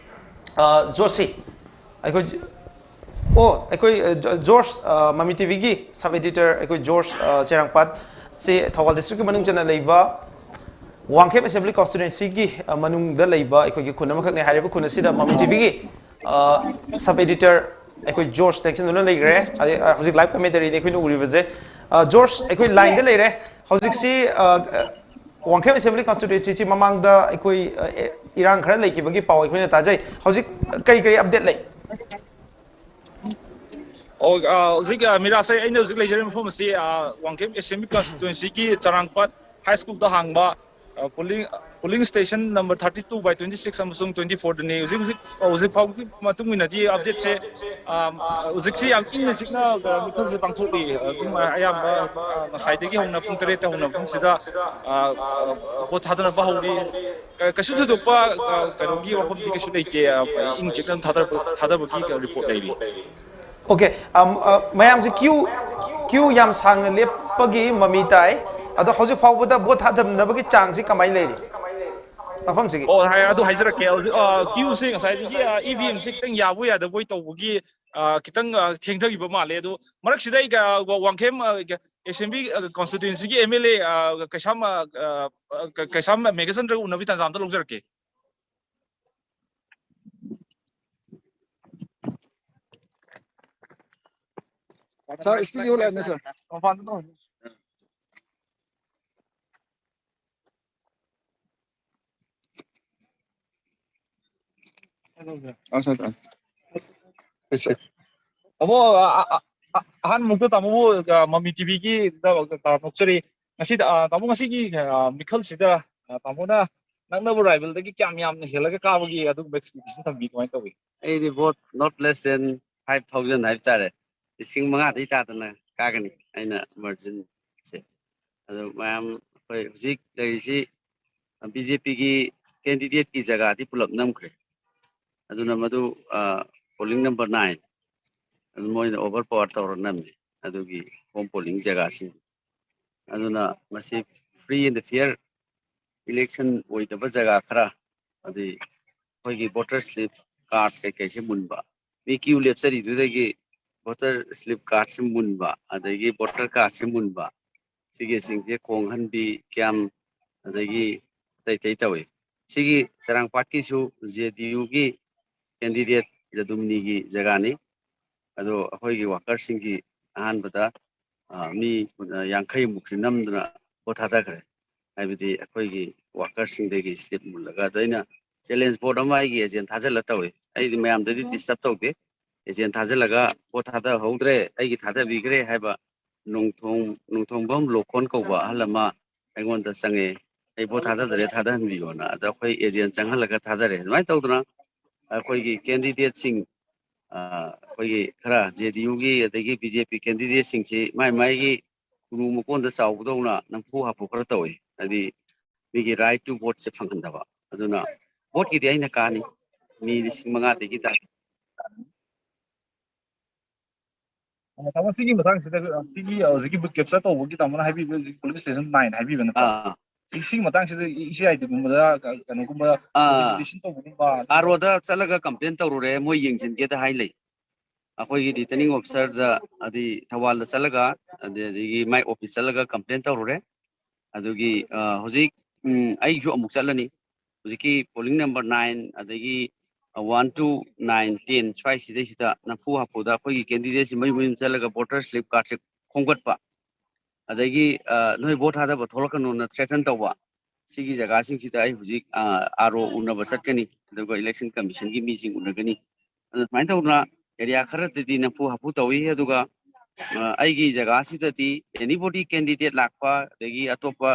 ꯑ, ꯖꯣꯔꯖꯁꯤ, ꯑꯩꯈꯣꯏ, ꯑꯣ, ꯑꯩꯈꯣꯏ, ꯑ, ꯖꯣ-, ꯖꯣꯔꯖ, ꯑ, ꯃꯃꯤ ꯇꯤ ꯚꯤꯒꯤ sub editor ꯑꯩꯈꯣꯏ ꯖꯣꯔꯖ, ꯑ, ꯆꯦꯔꯥꯡꯄꯥꯠꯁꯤ ꯊꯧꯕꯥꯜ districtꯀꯤ ꯃꯅꯨꯡ ꯆꯟꯅ ꯂꯩꯕ ꯋꯥꯡꯈꯦꯝ Assembly Constituencyꯒꯤ, ꯑ, ꯃꯅꯨꯡꯗ ꯂꯩꯕ ꯑꯩꯈꯣꯏꯒꯤ ꯈꯨꯟ ꯑꯃꯈꯛꯅꯤ꯫ ꯍꯥꯏꯔꯤꯕ ꯈꯨꯟ ꯑꯁꯤꯗ ꯃꯃꯤ ꯇꯤ ꯚꯤꯒꯤ, ꯑ, sub editor ꯑꯩꯈꯣꯏ ꯖꯣꯔꯖ ꯇꯦꯛꯁꯟꯗꯨꯅ ꯂꯩꯈ꯭ꯔꯦ꯫ ꯑꯗꯩ, ꯑ, ꯍꯧꯖꯤꯛ live commentary ꯑꯩꯈꯣꯏꯅ ꯎꯔꯤꯕꯁꯦ, ꯑ, ꯖꯣꯔꯖ ꯑꯩꯈꯣꯏ lineꯗ ꯂꯩꯔꯦ꯫ ꯍꯧꯖꯤꯛꯁꯤ, ꯑ, ꯋꯥꯡꯈꯦꯝ Assembly Constituencyꯁꯤ ꯃꯃꯥꯡꯗ ꯑꯩꯈꯣꯏ, ꯑ, ꯑꯦ, ꯏꯔꯥꯡ ꯈꯔ ꯂꯩꯈꯤꯕꯒꯤ ꯄꯥꯎ ꯑꯩꯈꯣꯏꯅ ꯇꯥꯖꯩ꯫ ꯍꯧꯖꯤꯛ ꯀꯔꯤ ꯀꯔꯤ update ꯂꯩ? ꯑꯣ, ꯑ, ꯍꯧꯖꯤꯛ, ꯑ, ꯃꯤꯔꯥꯁꯦ, ꯑꯩꯅ ꯍꯧꯖꯤꯛ ꯂꯩꯖꯔꯤꯕ ꯃꯐꯝ ꯑꯁꯤ, ꯑ, ꯋꯥꯡꯈꯦꯝ Assembly Constituencyꯒꯤ ꯆꯔꯥꯡꯄꯥꯠ High Schoolꯗ ꯍꯥꯡꯕ, ꯑ, polling, polling station number thirty two by twenty six ꯑꯃꯁꯨꯡ twenty fourꯗꯅꯤ꯫ ꯍꯧꯖꯤꯛ, ꯍꯧꯖꯤꯛ, ꯍꯧꯖꯤꯛ ꯐꯥꯎꯒꯤ ꯃꯇꯨꯡ ꯏꯟꯅꯗꯤ updateꯁꯦ, ꯑ, ꯍꯧꯖꯤꯛꯁꯤ ꯌꯥꯝ ꯏꯪꯅ ꯆꯤꯛꯅ, ꯑ, ꯃꯤꯈꯜꯁꯦ ꯄꯥꯡꯊꯣꯛꯂꯤ꯫ ꯑꯗꯨꯝ ꯑꯌꯥꯝꯕ, ꯑ, ꯉꯁꯥꯏꯗꯒꯤ ꯍꯧꯅ ꯄꯨꯡ ꯇꯔꯦꯠꯇ ꯍꯧꯅ ꯃꯐꯝꯁꯤꯗ, ꯑ, ꯑ, vote ꯊꯥꯗꯅꯕ ꯍꯧꯔꯤ꯫ ꯀ-, ꯀꯩꯁꯨ ꯊꯣꯏꯗꯣꯛꯄ, ꯑ, ꯀꯩꯅꯣꯒꯤ ꯋꯥꯐꯝꯗꯤ ꯀꯩꯁꯨ ꯂꯩꯇꯦ꯫ ꯑ, ꯏꯪ ꯆꯤꯛꯅ ꯊꯥꯗꯕ-, ꯊꯥꯗꯕꯒꯤ report ꯂꯩꯔꯤ꯫ Okay, ꯑꯝ, ꯑ, ꯃꯌꯥꯝꯁꯦ queue, queue ꯌꯥꯝ ꯁꯥꯡꯅ ꯂꯦꯞꯄꯒꯤ ꯃꯃꯤ ꯇꯥꯏ꯫ ꯑꯗꯣ ꯍꯧꯖꯤꯛ ꯐꯥꯎꯕꯗ vote ꯊꯥꯗꯅꯕꯒꯤ ꯆꯥꯡꯁꯤ ꯀꯃꯥꯏꯅ ꯂꯩꯔꯤ? ꯃꯐꯝꯁꯤꯒꯤ꯫ ꯑꯣ, ꯍꯥꯏ, ꯑꯗꯨ ꯍꯥꯏꯖꯔꯛꯀꯦ꯫ ꯍꯧꯖꯤꯛ, ꯑ, queueꯁꯦ ꯉꯁꯥꯏꯗꯒꯤ, ꯑ, E V Mꯁꯦ ꯈꯤꯇꯪ ꯌꯥꯕꯣꯏ ꯌꯥꯗꯕꯣꯏ ꯇꯧꯕꯒꯤ, ꯑ, ꯈꯤꯇꯪ, ꯑ, ꯊꯦꯡꯊꯈꯤꯕ ꯃꯥꯜꯂꯦ꯫ ꯑꯗꯣ ꯃꯔꯛꯁꯤꯗ ꯑꯩ, ꯑ, ꯋꯥ-, ꯋꯥꯡꯈꯦꯝ, ꯑ, Assembly, ꯑ, Constituencyꯒꯤ M L A, ꯑ, ꯀꯩꯁꯥꯝ, ꯑ, ꯑ, ꯀ-, ꯀꯩꯁꯥꯝ ꯃꯦꯘꯆꯟꯗ꯭ꯔꯒ ꯎꯅꯕꯒꯤ ꯇꯥꯟꯖꯥ ꯑꯝꯇ ꯂꯧꯖꯔꯛꯀꯦ꯫ Sir, studio line, sir. ꯑ, sir, sir. ꯇꯥꯃꯣ, ꯑ, ꯑ, ꯑ, ꯑꯍꯥꯟꯕꯃꯛꯇ ꯇꯥꯃꯣꯕꯨ, ꯑ, ꯃꯃꯤ ꯇꯤꯚꯤꯒꯤ ꯅꯣꯛꯆꯔꯤ꯫ ꯉꯁꯤꯗ, ꯑ, ꯇꯥꯃꯣ, ꯉꯁꯤꯒꯤ, ꯑ, ꯃꯤꯈꯜꯁꯤꯗ, ꯑ, ꯇꯥꯃꯣꯅ ꯅꯛꯅꯕ rivalꯗꯒꯤ ꯀꯌꯥꯝ ꯌꯥꯝꯅ ꯍꯦꯜꯂꯒ ꯀꯥꯕꯒꯦ, ꯑꯗꯨꯒꯨꯝꯕ expectation ꯊꯝꯕꯤ, ꯀꯃꯥꯏꯅ ꯇꯧꯏ? ꯑꯩꯗꯤ vote not less than five thousand ꯍꯥꯏꯕ ꯇꯥꯔꯦ, ꯂꯤꯁꯤꯡ ꯃꯉꯥꯗꯩ ꯇꯥꯗꯅ ꯀꯥꯒꯅꯤ ꯑꯩꯅ marginꯁꯦ꯫ ꯑꯗꯣ ꯃꯌꯥꯝ ꯑꯩꯈꯣꯏ ꯍꯧꯖꯤꯛ ꯂꯩꯔꯤꯁꯤ ꯕꯤ ꯖꯦ ꯄꯤꯒꯤ ꯀꯦꯟꯗꯤꯗꯦꯠꯀꯤ ꯖꯒꯥꯗꯤ ꯄꯨꯂꯞ ꯅꯝꯈ꯭ꯔꯦ꯫ ꯑꯗꯨꯅ ꯃꯗꯨ ꯄꯣꯂꯤꯡ ꯅꯝꯕꯔ ꯅꯥꯏꯟ, ꯑꯗꯨ ꯃꯣꯏꯅ ꯑꯣꯚꯔ ꯄꯋꯥꯔ ꯇꯧꯔ ꯅꯝꯃꯦ꯫ ꯑꯗꯨꯒꯤ ꯍꯣꯝ ꯄꯣꯂꯤꯡ ꯖꯒꯥꯁꯤꯡ ꯑꯗꯨꯅ ꯃꯁꯤ free and fair election ꯑꯣꯏꯗꯕ ꯖꯒꯥ ꯈꯔ, ꯑꯗꯩ ꯑꯩꯈꯣꯏꯒꯤ ꯚꯣꯇꯔ ꯁ꯭ꯂꯤꯞ ꯀꯥꯔꯠ ꯀꯩꯀꯩꯁꯦ ꯃꯨꯟꯕ, ꯃꯤ ꯀ꯭ꯌꯨ ꯂꯦꯞꯆꯔꯤꯗꯨꯗꯒꯤ ꯚꯣꯇꯔ ꯁ꯭ꯂꯤꯞ ꯀꯥꯔꯠꯁꯦ ꯃꯨꯟꯕ, ꯑꯗꯒꯤ ꯚꯣꯇꯔ ꯀꯥꯔꯠꯁꯦ ꯃꯨꯟꯕ, ꯁꯤꯒꯤꯁꯤꯡꯁꯦ ꯈꯣꯡꯍꯟꯕꯤ ꯀꯌꯥꯝ, ꯑꯗꯒꯤ ꯑꯇꯩ ꯑꯇꯩ ꯇꯧꯏ꯫ ꯁꯤꯒꯤ ꯆꯔꯥꯡꯄꯥꯠꯀꯤꯁꯨ ꯖꯦ ꯗꯤ ꯌꯨꯒꯤ ꯀꯦꯟꯗꯤꯗꯦꯠ ꯖꯗꯨꯃꯅꯤꯒꯤ ꯖꯒꯥꯅꯤ꯫ ꯑꯗꯣ ꯑꯩꯈꯣꯏꯒꯤ ꯋꯥꯀꯔꯁꯤꯡꯒꯤ ꯑꯍꯥꯟꯕꯗ ꯃꯤ ꯌꯥꯡꯈꯩꯃꯨꯛꯁꯤ ꯅꯝꯗꯨꯅ ꯚꯣꯠ ꯊꯥꯗꯈ꯭ꯔꯦ꯫ ꯍꯥꯏꯕꯗꯤ ꯑꯩꯈꯣꯏꯒꯤ ꯋꯥꯀꯔꯁꯤꯡꯗꯒꯤ ꯁ꯭ꯂꯤꯞ ꯃꯨꯜꯂꯒ꯫ ꯑꯗꯣ ꯑꯩꯅ ꯆꯦꯂꯦꯟꯖ ꯚꯣꯠ ꯑꯃ ꯑꯩꯒꯤ ꯑꯦꯖꯦꯟ ꯊꯥꯖꯤꯜꯂ ꯇꯧꯏ꯫ ꯑꯩꯗꯤ ꯃꯌꯥꯝꯗꯗꯤ ꯗꯤꯁꯇꯔꯕ ꯇꯧꯗꯦ꯫ ꯑꯦꯖꯦꯟ ꯊꯥꯖꯤꯜꯂꯒ ꯚꯣꯠ ꯊꯥꯗꯍꯧꯗ꯭ꯔꯦ, ꯑꯩꯒꯤ ꯊꯥꯗꯕꯤꯈ꯭ꯔꯦ ꯍꯥꯏꯕ ꯅꯣꯡꯊꯣꯡ ꯅꯣꯡꯊꯣꯡꯕꯝ ꯂꯣꯛꯈꯣꯟ ꯀꯧꯕ ꯑꯍꯜ ꯑꯃ ꯑꯩꯉꯣꯟꯗ ꯆꯪꯉꯛꯑꯦ, "ꯑꯩ ꯚꯣꯠ ꯊꯥꯗꯗꯔꯦ, ꯊꯥꯗꯍꯟꯕꯤꯌꯣꯅ"꯫ ꯑꯗ ꯑꯩꯈꯣꯏ ꯑꯦꯖꯦꯟ ꯆꯪꯍꯜꯂꯒ ꯊꯥꯗꯔꯦ꯫ ꯑꯗꯨꯃꯥꯏꯅ ꯇꯧꯗꯅ ꯑꯩꯈꯣꯏꯒꯤ ꯀꯦꯟꯗꯤꯗꯦꯠꯁꯤꯡ, ꯑꯩꯈꯣꯏꯒꯤ ꯈꯔ ꯖꯦ ꯗꯤ ꯌꯨꯒꯤ ꯑꯗꯒꯤ ꯕꯤ ꯖꯦ ꯄꯤ ꯀꯦꯟꯗꯤꯗꯦꯠꯁꯤꯡꯁꯤ ꯃꯥꯏ ꯃꯥꯏꯒꯤ ꯈꯨꯅꯨ ꯃꯀꯣꯟꯗ ꯆꯥꯎꯕꯗꯧꯅ ꯅꯝꯐꯨ ꯍꯥꯄꯨ ꯈꯔ ꯇꯧꯏ꯫ ꯍꯥꯏꯗꯤ ꯃꯤꯒꯤ ꯔꯥꯏꯠ ꯇꯨ ꯚꯣꯠꯁꯦ ꯐꯪꯍꯟꯗꯕ꯫ ꯑꯗꯨꯅ ꯚꯣꯠꯀꯤꯗꯤ ꯑꯩꯅ ꯀꯥꯅꯤ, ꯃꯤ ꯂꯤꯁꯤꯡ ꯃꯉꯥꯗꯒꯤ ꯇꯥ- ꯑ, ꯇꯥꯃꯣ, ꯁꯤꯒꯤ ꯃꯇꯥꯡꯁꯤꯗ, ꯑ, ꯁꯤꯒꯤ, ꯑ, ꯍꯧꯖꯤꯛꯀꯤ ꯕꯨꯠ ꯀꯦꯞꯆꯔ ꯇꯧꯕꯒꯤ ꯇꯥꯃꯣꯅ ꯍꯥꯏꯕꯤꯕ ꯍꯧꯖꯤꯛ ꯄꯣꯂꯤꯡ ꯁ꯭ꯇꯦꯁꯟ ꯅꯥꯏꯟ ꯍꯥꯏꯕꯤꯕ ꯅꯠꯇ꯭ꯔꯣ? ꯑꯥ, ꯁꯤ-, ꯁꯤꯒꯤ ꯃꯇꯥꯡꯁꯤꯗ ꯏ-, ꯏꯁꯦ ꯑꯥꯏ ꯗꯤꯒꯨꯝꯕꯗ ꯀ-, ꯀꯩꯅꯣꯒꯨꯝꯕ ꯑꯥ, ꯀꯣꯝꯄꯤꯇꯤꯁꯟ ꯇꯧꯕꯒꯨꯝꯕ ꯑꯥꯔ ꯑꯣꯗ ꯆꯠꯂꯒ ꯀꯝꯄ꯭ꯂꯦꯟ ꯇꯧꯔꯨꯔꯦ, ꯃꯣꯏ ꯌꯦꯡꯁꯤꯟꯒꯦꯗ ꯍꯥꯏ ꯂꯩ꯫ ꯑꯩꯈꯣꯏꯒꯤ ꯔꯤꯇꯔꯅꯤꯡ ꯑꯣꯐꯤꯁꯔꯗ, ꯑꯗꯩ ꯊꯧꯕꯥꯜꯗ ꯆꯠꯂꯒ, ꯑꯗꯒꯤ ꯃꯥꯏ ꯑꯣꯐꯤꯁ ꯆꯠꯂꯒ ꯀꯝꯄ꯭ꯂꯦꯟ ꯇꯧꯔꯨꯔꯦ꯫ ꯑꯗꯨꯒꯤ, ꯑ, ꯍꯧꯖꯤꯛ, ꯎꯝ, ꯑꯩꯁꯨ ꯑꯃꯨꯛ ꯆꯠꯂꯅꯤ꯫ ꯍꯧꯖꯤꯛꯀꯤ ꯄꯣꯂꯤꯡ ꯅꯝꯕꯔ ꯅꯥꯏꯟ, ꯑꯗꯒꯤ ꯋꯥꯟ ꯇꯨ ꯅꯥꯏꯟ, ꯇꯦꯟ ꯁ꯭ꯋꯥꯏꯁꯤꯗꯩꯁꯤꯗ ꯅꯝꯐꯨ ꯍꯥꯐꯨꯗ ꯑꯩꯈꯣꯏꯒꯤ ꯀꯦꯟꯗꯤꯗꯦꯠꯁꯤ ꯃꯌꯨꯝ ꯃꯌꯨꯝ ꯆꯠꯂꯒ ꯚꯣꯇꯔ ꯁ꯭ꯂꯤꯞ ꯀꯥꯔꯠꯁꯦ ꯈꯣꯝꯒꯠꯄ, ꯑꯗꯒꯤ, ꯑ, ꯅꯣꯏ ꯚꯣꯠ ꯊꯥꯗꯕ ꯊꯣꯛꯂꯛꯀꯅꯣꯅ ꯊ꯭ꯔꯦꯇꯟ ꯇꯧꯕ, ꯁꯤꯒꯤ ꯖꯒꯥꯁꯤꯡꯁꯤꯗ ꯑꯩ ꯍꯧꯖꯤꯛ, ꯑ, ꯑꯥꯔ ꯑꯣ ꯎꯅꯕ ꯆꯠꯀꯅꯤ, ꯑꯗꯨꯒ ꯏꯂꯦꯛꯁꯟ ꯀꯃꯤꯁꯟꯒꯤ ꯃꯤꯁꯤꯡ ꯎꯅꯒꯅꯤ꯫ ꯑꯗꯨ ꯁꯨꯃꯥꯏꯅ ꯇꯧꯗꯅ ꯑꯦꯔꯤꯌꯥ ꯈꯔꯗꯗꯤ ꯅꯝꯐꯨ ꯍꯥꯐꯨ ꯇꯧꯏ꯫ ꯑꯗꯨꯒ, ꯑ, ꯑꯩꯒꯤ ꯖꯒꯥꯁꯤꯗꯗꯤ ꯑꯦꯅꯤꯕꯣꯗꯤ ꯀꯦꯟꯗꯤꯗꯦꯠ ꯂꯥꯛꯄ, ꯑꯗꯒꯤ ꯑꯇꯣꯞꯄ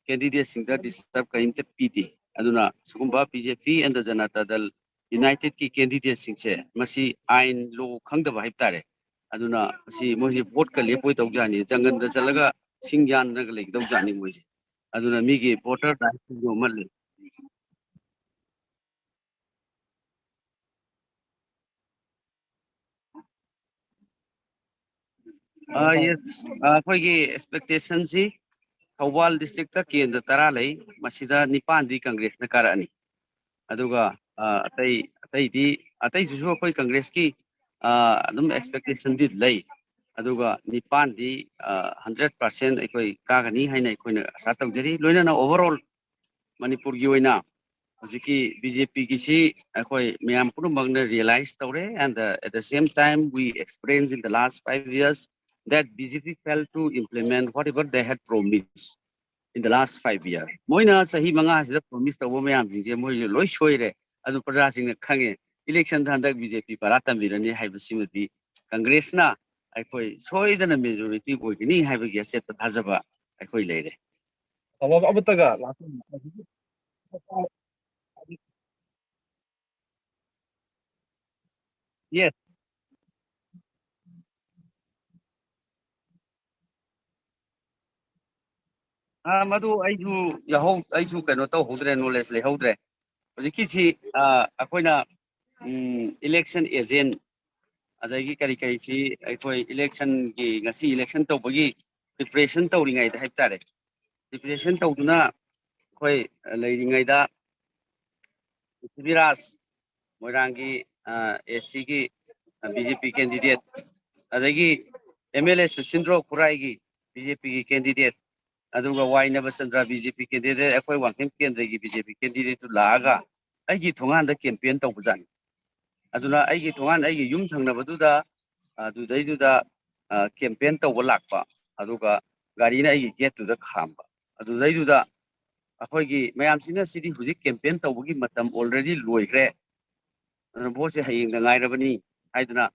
ꯀꯦꯟꯗꯤꯗꯦꯠꯁꯤꯡꯗ ꯗꯤꯁꯇꯔꯕ ꯀꯔꯤꯝꯇ ꯄꯤꯗꯦ꯫ ꯑꯗꯨꯅ ꯁꯤꯒꯨꯝꯕ B J P and the Janata Dal ꯌꯨꯅꯥꯏꯇꯦꯗꯀꯤ ꯀꯦꯟꯗꯤꯗꯦꯠꯁꯤꯡꯁꯦ ꯃꯁꯤ ꯑꯥꯏꯟ ꯂꯣ ꯈꯪꯗꯕ ꯍꯥꯏꯕ ꯇꯥꯔꯦ꯫ ꯑꯗꯨꯅ ꯁꯤ ꯃꯣꯏꯁꯤ ꯚꯣꯠꯀ ꯂꯦꯞꯄꯣꯏ ꯇꯧꯖꯥꯠꯅꯤ, ꯖꯪꯒꯜꯗ ꯆꯠꯂꯒ ꯁꯤꯡ ꯌꯥꯟꯗꯅꯒ ꯂꯩꯒꯗꯧꯖꯥꯠꯅꯤ ꯃꯣꯏꯁꯦ꯫ ꯑꯗꯨꯅ ꯃꯤꯒꯤ voter rights ꯁꯤꯡꯗꯨ ꯑꯃ ꯂꯩ꯫ ꯑꯥ, yes. ꯑꯥ, ꯑꯩꯈꯣꯏꯒꯤ expectation ꯁꯤ ꯊꯧꯕꯥꯜ district ꯇ ꯀꯦꯟꯗ꯭ꯔ ꯇꯔꯥ ꯂꯩ, ꯃꯁꯤꯗ ꯅꯤꯄꯥꯟꯗꯤ Congress ꯅ ꯀꯥꯔꯛꯑꯅꯤ꯫ ꯑꯗꯨꯒ, ꯑꯥ, ꯑꯇꯩ, ꯑꯇꯩꯗꯤ, ꯑꯇꯩꯁꯤꯁꯨ ꯑꯩꯈꯣꯏ Congress ꯀꯤ, ꯑꯥ, ꯑꯗꯨꯝ expectation ꯗꯤ ꯂꯩ꯫ ꯑꯗꯨꯒ ꯅꯤꯄꯥꯟꯗꯤ, ꯑꯥ, hundred percent ꯑꯩꯈꯣꯏ ꯀꯥꯒꯅꯤ ꯍꯥꯏꯅ ꯑꯩꯈꯣꯏꯅ ꯑꯁꯥ ꯇꯧꯖꯔꯤ꯫ ꯂꯣꯏꯅꯅ overall ꯃꯅꯤꯄꯨꯔꯒꯤ ꯑꯣꯏꯅ ꯍꯧꯖꯤꯛꯀꯤ B J P ꯒꯤꯁꯤ ꯑꯩꯈꯣꯏ ꯃꯌꯥꯝ ꯄꯨꯝꯅꯃꯛꯅ realize ꯇꯧꯔꯦ, and, uh, at the same time we experience in the last five years that B J P failed to implement whatever they had promised in the last five years. ꯃꯣꯏꯅ ꯆꯍꯤ ꯃꯉꯥꯁꯤꯗ promise ꯇꯧꯕ ꯃꯌꯥꯝꯁꯤꯡꯁꯦ ꯃꯣꯏꯁꯨ ꯂꯣꯏ ꯁꯣꯏꯔꯦ꯫ ꯑꯗꯨ ꯄ꯭ꯔꯖꯥꯁꯤꯡꯅ ꯈꯪꯉꯦ꯫ Election ꯗ ꯍꯟꯗꯛ B J P ꯄꯔꯥ ꯇꯝꯕꯤꯔꯅꯤ ꯍꯥꯏꯕꯁꯤꯃꯗꯤ Congress ꯅ ꯑꯩꯈꯣꯏ ꯁꯣꯏꯗꯅ majority ꯑꯣꯏꯒꯅꯤ ꯍꯥꯏꯕꯒꯤ ꯑꯆꯦꯠꯄ ꯊꯥꯖꯕ ꯑꯩꯈꯣꯏ ꯂꯩꯔꯦ꯫ ꯑꯐꯕ ꯑꯃꯠꯇꯒ ꯂꯥꯛꯄ ꯉꯝꯗꯦ꯫ Yes. ꯑꯥ, ꯃꯗꯨ ꯑꯩꯁꯨ ꯌꯥꯍꯧ-, ꯑꯩꯁꯨ ꯀꯩꯅꯣ ꯇꯧꯍꯧꯗ꯭ꯔꯦ, knowledge ꯂꯩꯍꯧꯗ꯭ꯔꯦ꯫ ꯍꯧꯖꯤꯛꯀꯤꯁꯤ, ꯑꯥ, ꯑꯩꯈꯣꯏꯅ, ꯎꯝ, election agent, ꯑꯗꯒꯤ ꯀꯔꯤ ꯀꯔꯤꯁꯤ ꯑꯩꯈꯣꯏ election ꯒꯤ, ꯉꯁꯤ election ꯇꯧꯕꯒꯤ preparation ꯇꯧꯔꯤꯉꯩꯗ ꯍꯥꯏꯕ ꯇꯥꯔꯦ, preparation ꯇꯧꯗꯨꯅ ꯑꯩꯈꯣꯏ ꯂꯩꯔꯤꯉꯩꯗ ꯄ꯭ꯔꯤꯊꯤꯕꯤꯔꯥꯖ ꯃꯣꯏꯔꯥꯡꯒꯤ, ꯑ, A C ꯒꯤ, ꯑ, B J P candidate, ꯑꯗꯒꯤ M L A ꯁꯨꯁꯤꯟꯗ꯭ꯔꯣ ꯈꯨꯔꯥꯏꯒꯤ B J P ꯒꯤ candidate, ꯑꯗꯨꯒ ꯋꯥꯏ ꯅꯕꯆꯟꯗ꯭ꯔ B J P candidate, ꯑꯩꯈꯣꯏ ꯋꯥꯡꯈꯦꯝ ꯀꯦꯟꯗ꯭ꯔꯒꯤ B J P candidate two ꯂꯥꯛꯑꯒ ꯑꯩꯒꯤ ꯊꯣꯡꯒꯥꯟꯗ campaign ꯇꯧꯕꯖꯥꯠꯅꯤ꯫ ꯑꯗꯨꯅ ꯑꯩꯒꯤ ꯊꯣꯡꯒꯥꯟ, ꯑꯩꯒꯤ ꯌꯨꯝ ꯊꯪꯅꯕꯗꯨꯗ, ꯑꯗꯨꯗꯩꯗꯨꯗ, ꯑ, campaign ꯇꯧꯕ ꯂꯥꯛꯄ, ꯑꯗꯨꯒ ꯒꯥꯔꯤꯅ ꯑꯩꯒꯤ gate ꯇꯨꯗ ꯈꯥꯝꯕ꯫ ꯑꯗꯨꯗꯩꯗꯨꯗ ꯑꯩꯈꯣꯏꯒꯤ ꯃꯌꯥꯝꯁꯤꯅ ꯁꯤꯗꯤ ꯍꯧꯖꯤꯛ campaign ꯇꯧꯕꯒꯤ ꯃꯇꯝ already ꯂꯣꯏꯈ꯭ꯔꯦ, ꯑꯗꯨꯅ vote ꯁꯦ ꯍꯌꯦꯡꯗ ꯉꯥꯏꯔꯕꯅꯤ ꯍꯥꯏꯗꯅ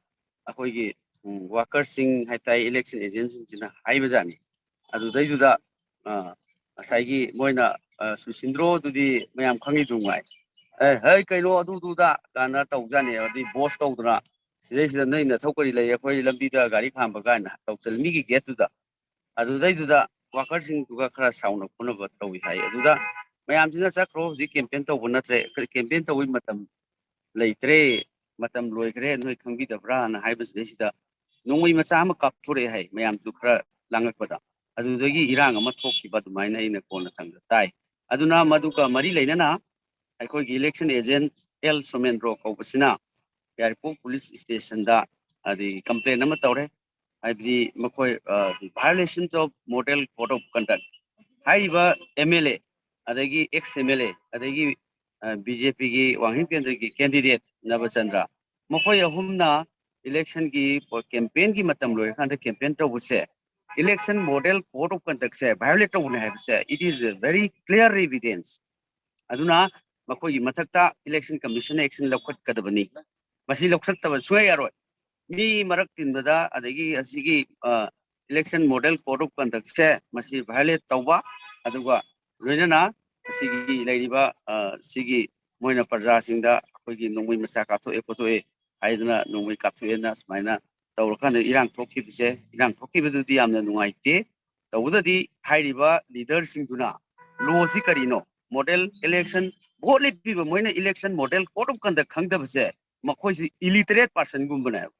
ꯑꯩꯈꯣꯏꯒꯤ, ꯎꯝ, worker ꯁꯤꯡ ꯍꯥꯏ ꯇꯥꯏ, election agent ꯁꯤꯡꯁꯤꯅ ꯍꯥꯏꯕꯖꯥꯠꯅꯤ꯫ ꯑꯗꯨꯗꯩꯗꯨꯗ, ꯑ, ꯉꯁꯥꯏꯒꯤ ꯃꯣꯏꯅ, ꯑ, ꯁꯨꯁꯤꯟꯗ꯭ꯔꯣꯗꯨꯗꯤ ꯃꯌꯥꯝ ꯈꯪꯉꯤꯗꯨ ꯉꯥꯏ, "ꯑꯦ, ꯍꯩ, ꯀꯩꯅꯣ ꯑꯗꯨꯗꯨꯗ?" ꯀꯥꯏꯅ ꯇꯧꯖꯥꯠꯅꯤ꯫ ꯑꯗꯩ boss ꯇꯧꯗꯅ, "ꯁꯤꯗꯩꯁꯤꯗ ꯅꯣꯏ ꯅꯊꯧ ꯀꯔꯤ ꯂꯩ? ꯑꯩꯈꯣꯏ ꯂꯝꯕꯤꯗ ꯒꯥꯔꯤ ꯈꯥꯝꯕ?" ꯀꯥꯏꯅ ꯇꯧꯁꯜꯂꯤ ꯃꯤꯒꯤ gate ꯇꯨꯗ꯫ ꯑꯗꯨꯗꯩꯗꯨꯗ ꯋꯥꯀꯔꯁꯤꯡꯗꯨꯒ ꯈꯔ ꯁꯥꯎꯅ ꯈꯣꯠꯅꯕ ꯇꯧꯏ ꯍꯥꯏ꯫ ꯑꯗꯨꯗ ꯃꯌꯥꯝꯁꯤꯅ ꯆꯠꯈ꯭ꯔꯣ, ꯍꯧꯖꯤꯛ ꯀꯦꯝꯄꯦꯟ ꯇꯧꯕ ꯅꯠꯇ꯭ꯔꯦ, ꯀꯦꯝꯄꯦꯟ ꯇꯧꯕꯒꯤ ꯃꯇꯝ ꯂꯩꯇ꯭ꯔꯦ, ꯃꯇꯝ ꯂꯣꯏꯈ꯭ꯔꯦ, ꯅꯣꯏ ꯈꯪꯕꯤꯗꯕ꯭ꯔꯥꯅ ꯍꯥꯏꯕꯁꯤꯗꯩꯁꯤꯗ ꯅꯣꯡꯃꯩ ꯃꯆꯥ ꯑꯃ ꯀꯥꯞꯊꯣꯔꯛꯑꯦ ꯍꯥꯏ, ꯃꯌꯥꯝꯁꯨ ꯈꯔ ꯂꯥꯡꯉꯛꯄꯗ꯫ ꯑꯗꯨꯗꯒꯤ ꯏꯔꯥꯡ ꯑꯃ ꯊꯣꯛꯈꯤꯕ ꯑꯗꯨꯃꯥꯏꯅ ꯑꯩꯅ ꯀꯣꯟꯅ ꯊꯪꯗ ꯇꯥꯏ꯫ ꯑꯗꯨꯅ ꯃꯗꯨꯒ ꯃꯔꯤ ꯂꯩꯅꯅ ꯑꯩꯈꯣꯏꯒꯤ ꯏꯂꯦꯛꯁꯟ ꯑꯦꯖꯦꯟ ꯑꯦꯜ ꯁꯣꯃꯦꯟꯗ꯭ꯔꯣ ꯀꯧꯕꯁꯤꯅ ꯌꯥꯏꯔꯤꯄꯣꯛ ꯄꯨꯂꯤꯁ ꯁ꯭ꯇꯦꯁꯟꯗ ꯑꯗꯒꯤ ꯀꯝꯄ꯭ꯂꯦꯟ ꯑꯃ ꯇꯧꯔꯦ꯫ ꯍꯥꯏꯕꯗꯤ ꯃꯈꯣꯏ, ꯑ, violations of model code of conduct ꯍꯥꯏꯔꯤꯕ ꯑꯦꯝ ꯑꯦꯜ ꯑꯦ, ꯑꯗꯒꯤ ꯑꯦꯛꯁ ꯑꯦꯝ ꯑꯦꯜ ꯑꯦ, ꯑꯗꯒꯤ, ꯑ, ꯕꯤ ꯖꯦ ꯄꯤꯒꯤ ꯋꯥꯡꯈꯦꯝ ꯀꯦꯟꯗ꯭ꯔꯒꯤ ꯀꯦꯟꯗꯤꯗꯦꯠ ꯅꯕꯆꯟꯗ꯭ꯔ, ꯃꯈꯣꯏ ꯑꯍꯨꯝꯅ ꯏꯂꯦꯛꯁꯟꯒꯤ ꯀꯦꯝꯄꯦꯟꯒꯤ ꯃꯇꯝ ꯂꯣꯏꯔꯀꯥꯟꯗ ꯀꯦꯝꯄꯦꯟ ꯇꯧꯕꯁꯦ, election model code of conduct say violate ꯇꯧꯕꯅꯦ ꯍꯥꯏꯕꯁꯦ, it is a very clear evidence꯫ ꯑꯗꯨꯅ ꯃꯈꯣꯏꯒꯤ ꯃꯊꯛꯇ ꯏꯂꯦꯛꯁꯟ ꯀꯃꯤꯁꯟꯅ action ꯂꯧꯈꯠꯀꯗꯕꯅꯤ꯫ ꯃꯁꯤ ꯂꯧꯈꯠꯇꯕ ꯁꯨꯡꯌꯥ ꯌꯥꯔꯣꯏ꯫ ꯃꯤ ꯃꯔꯛ ꯇꯤꯟꯕꯗ ꯑꯗꯒꯤ ꯑꯁꯤꯒꯤ, ꯑ, election model code of conduct ꯁꯦ ꯃꯁꯤ violate ꯇꯧꯕ, ꯑꯗꯨꯒ ꯂꯣꯏꯅꯅ ꯑꯁꯤꯒꯤ ꯂꯩꯔꯤꯕ, ꯑ, ꯁꯤꯒꯤ ꯃꯣꯏꯅ ꯄ꯭ꯔꯖꯥꯁꯤꯡꯗ ꯑꯩꯈꯣꯏꯒꯤ ꯅꯣꯡꯃꯩ ꯃꯆꯥ ꯀꯥꯞꯊꯣꯛꯑꯦ ꯈꯣꯠꯇꯣꯛꯑꯦ ꯍꯥꯏꯗꯅ, ꯅꯣꯡꯃꯩ ꯀꯥꯞꯊꯣꯛꯑꯦꯅ ꯁꯨꯃꯥꯏꯅ ꯇꯧꯔꯀꯥꯟꯗ ꯏꯔꯥꯡ ꯊꯣꯛꯈꯤꯕꯁꯦ, ꯏꯔꯥꯡ ꯊꯣꯛꯈꯤꯕꯗꯨꯗꯤ ꯌꯥꯝꯅ ꯅꯨꯡꯉꯥꯏꯇꯦ꯫ ꯇꯧꯕꯗꯗꯤ ꯍꯥꯏꯔꯤꯕ ꯂꯤꯗꯔꯁꯤꯡꯗꯨꯅ ꯂꯣꯁꯤ ꯀꯔꯤꯅꯣ, ꯃꯣꯗꯦꯜ ꯏꯂꯦꯛꯁꯟ ꯚꯣꯠ ꯂꯦꯞꯄꯤꯕ ꯃꯣꯏꯅ election model code of conduct ꯈꯪꯗꯕꯁꯦ, ꯃꯈꯣꯏꯁꯤ illiterate personꯒꯨꯝꯕꯅꯦꯕ꯫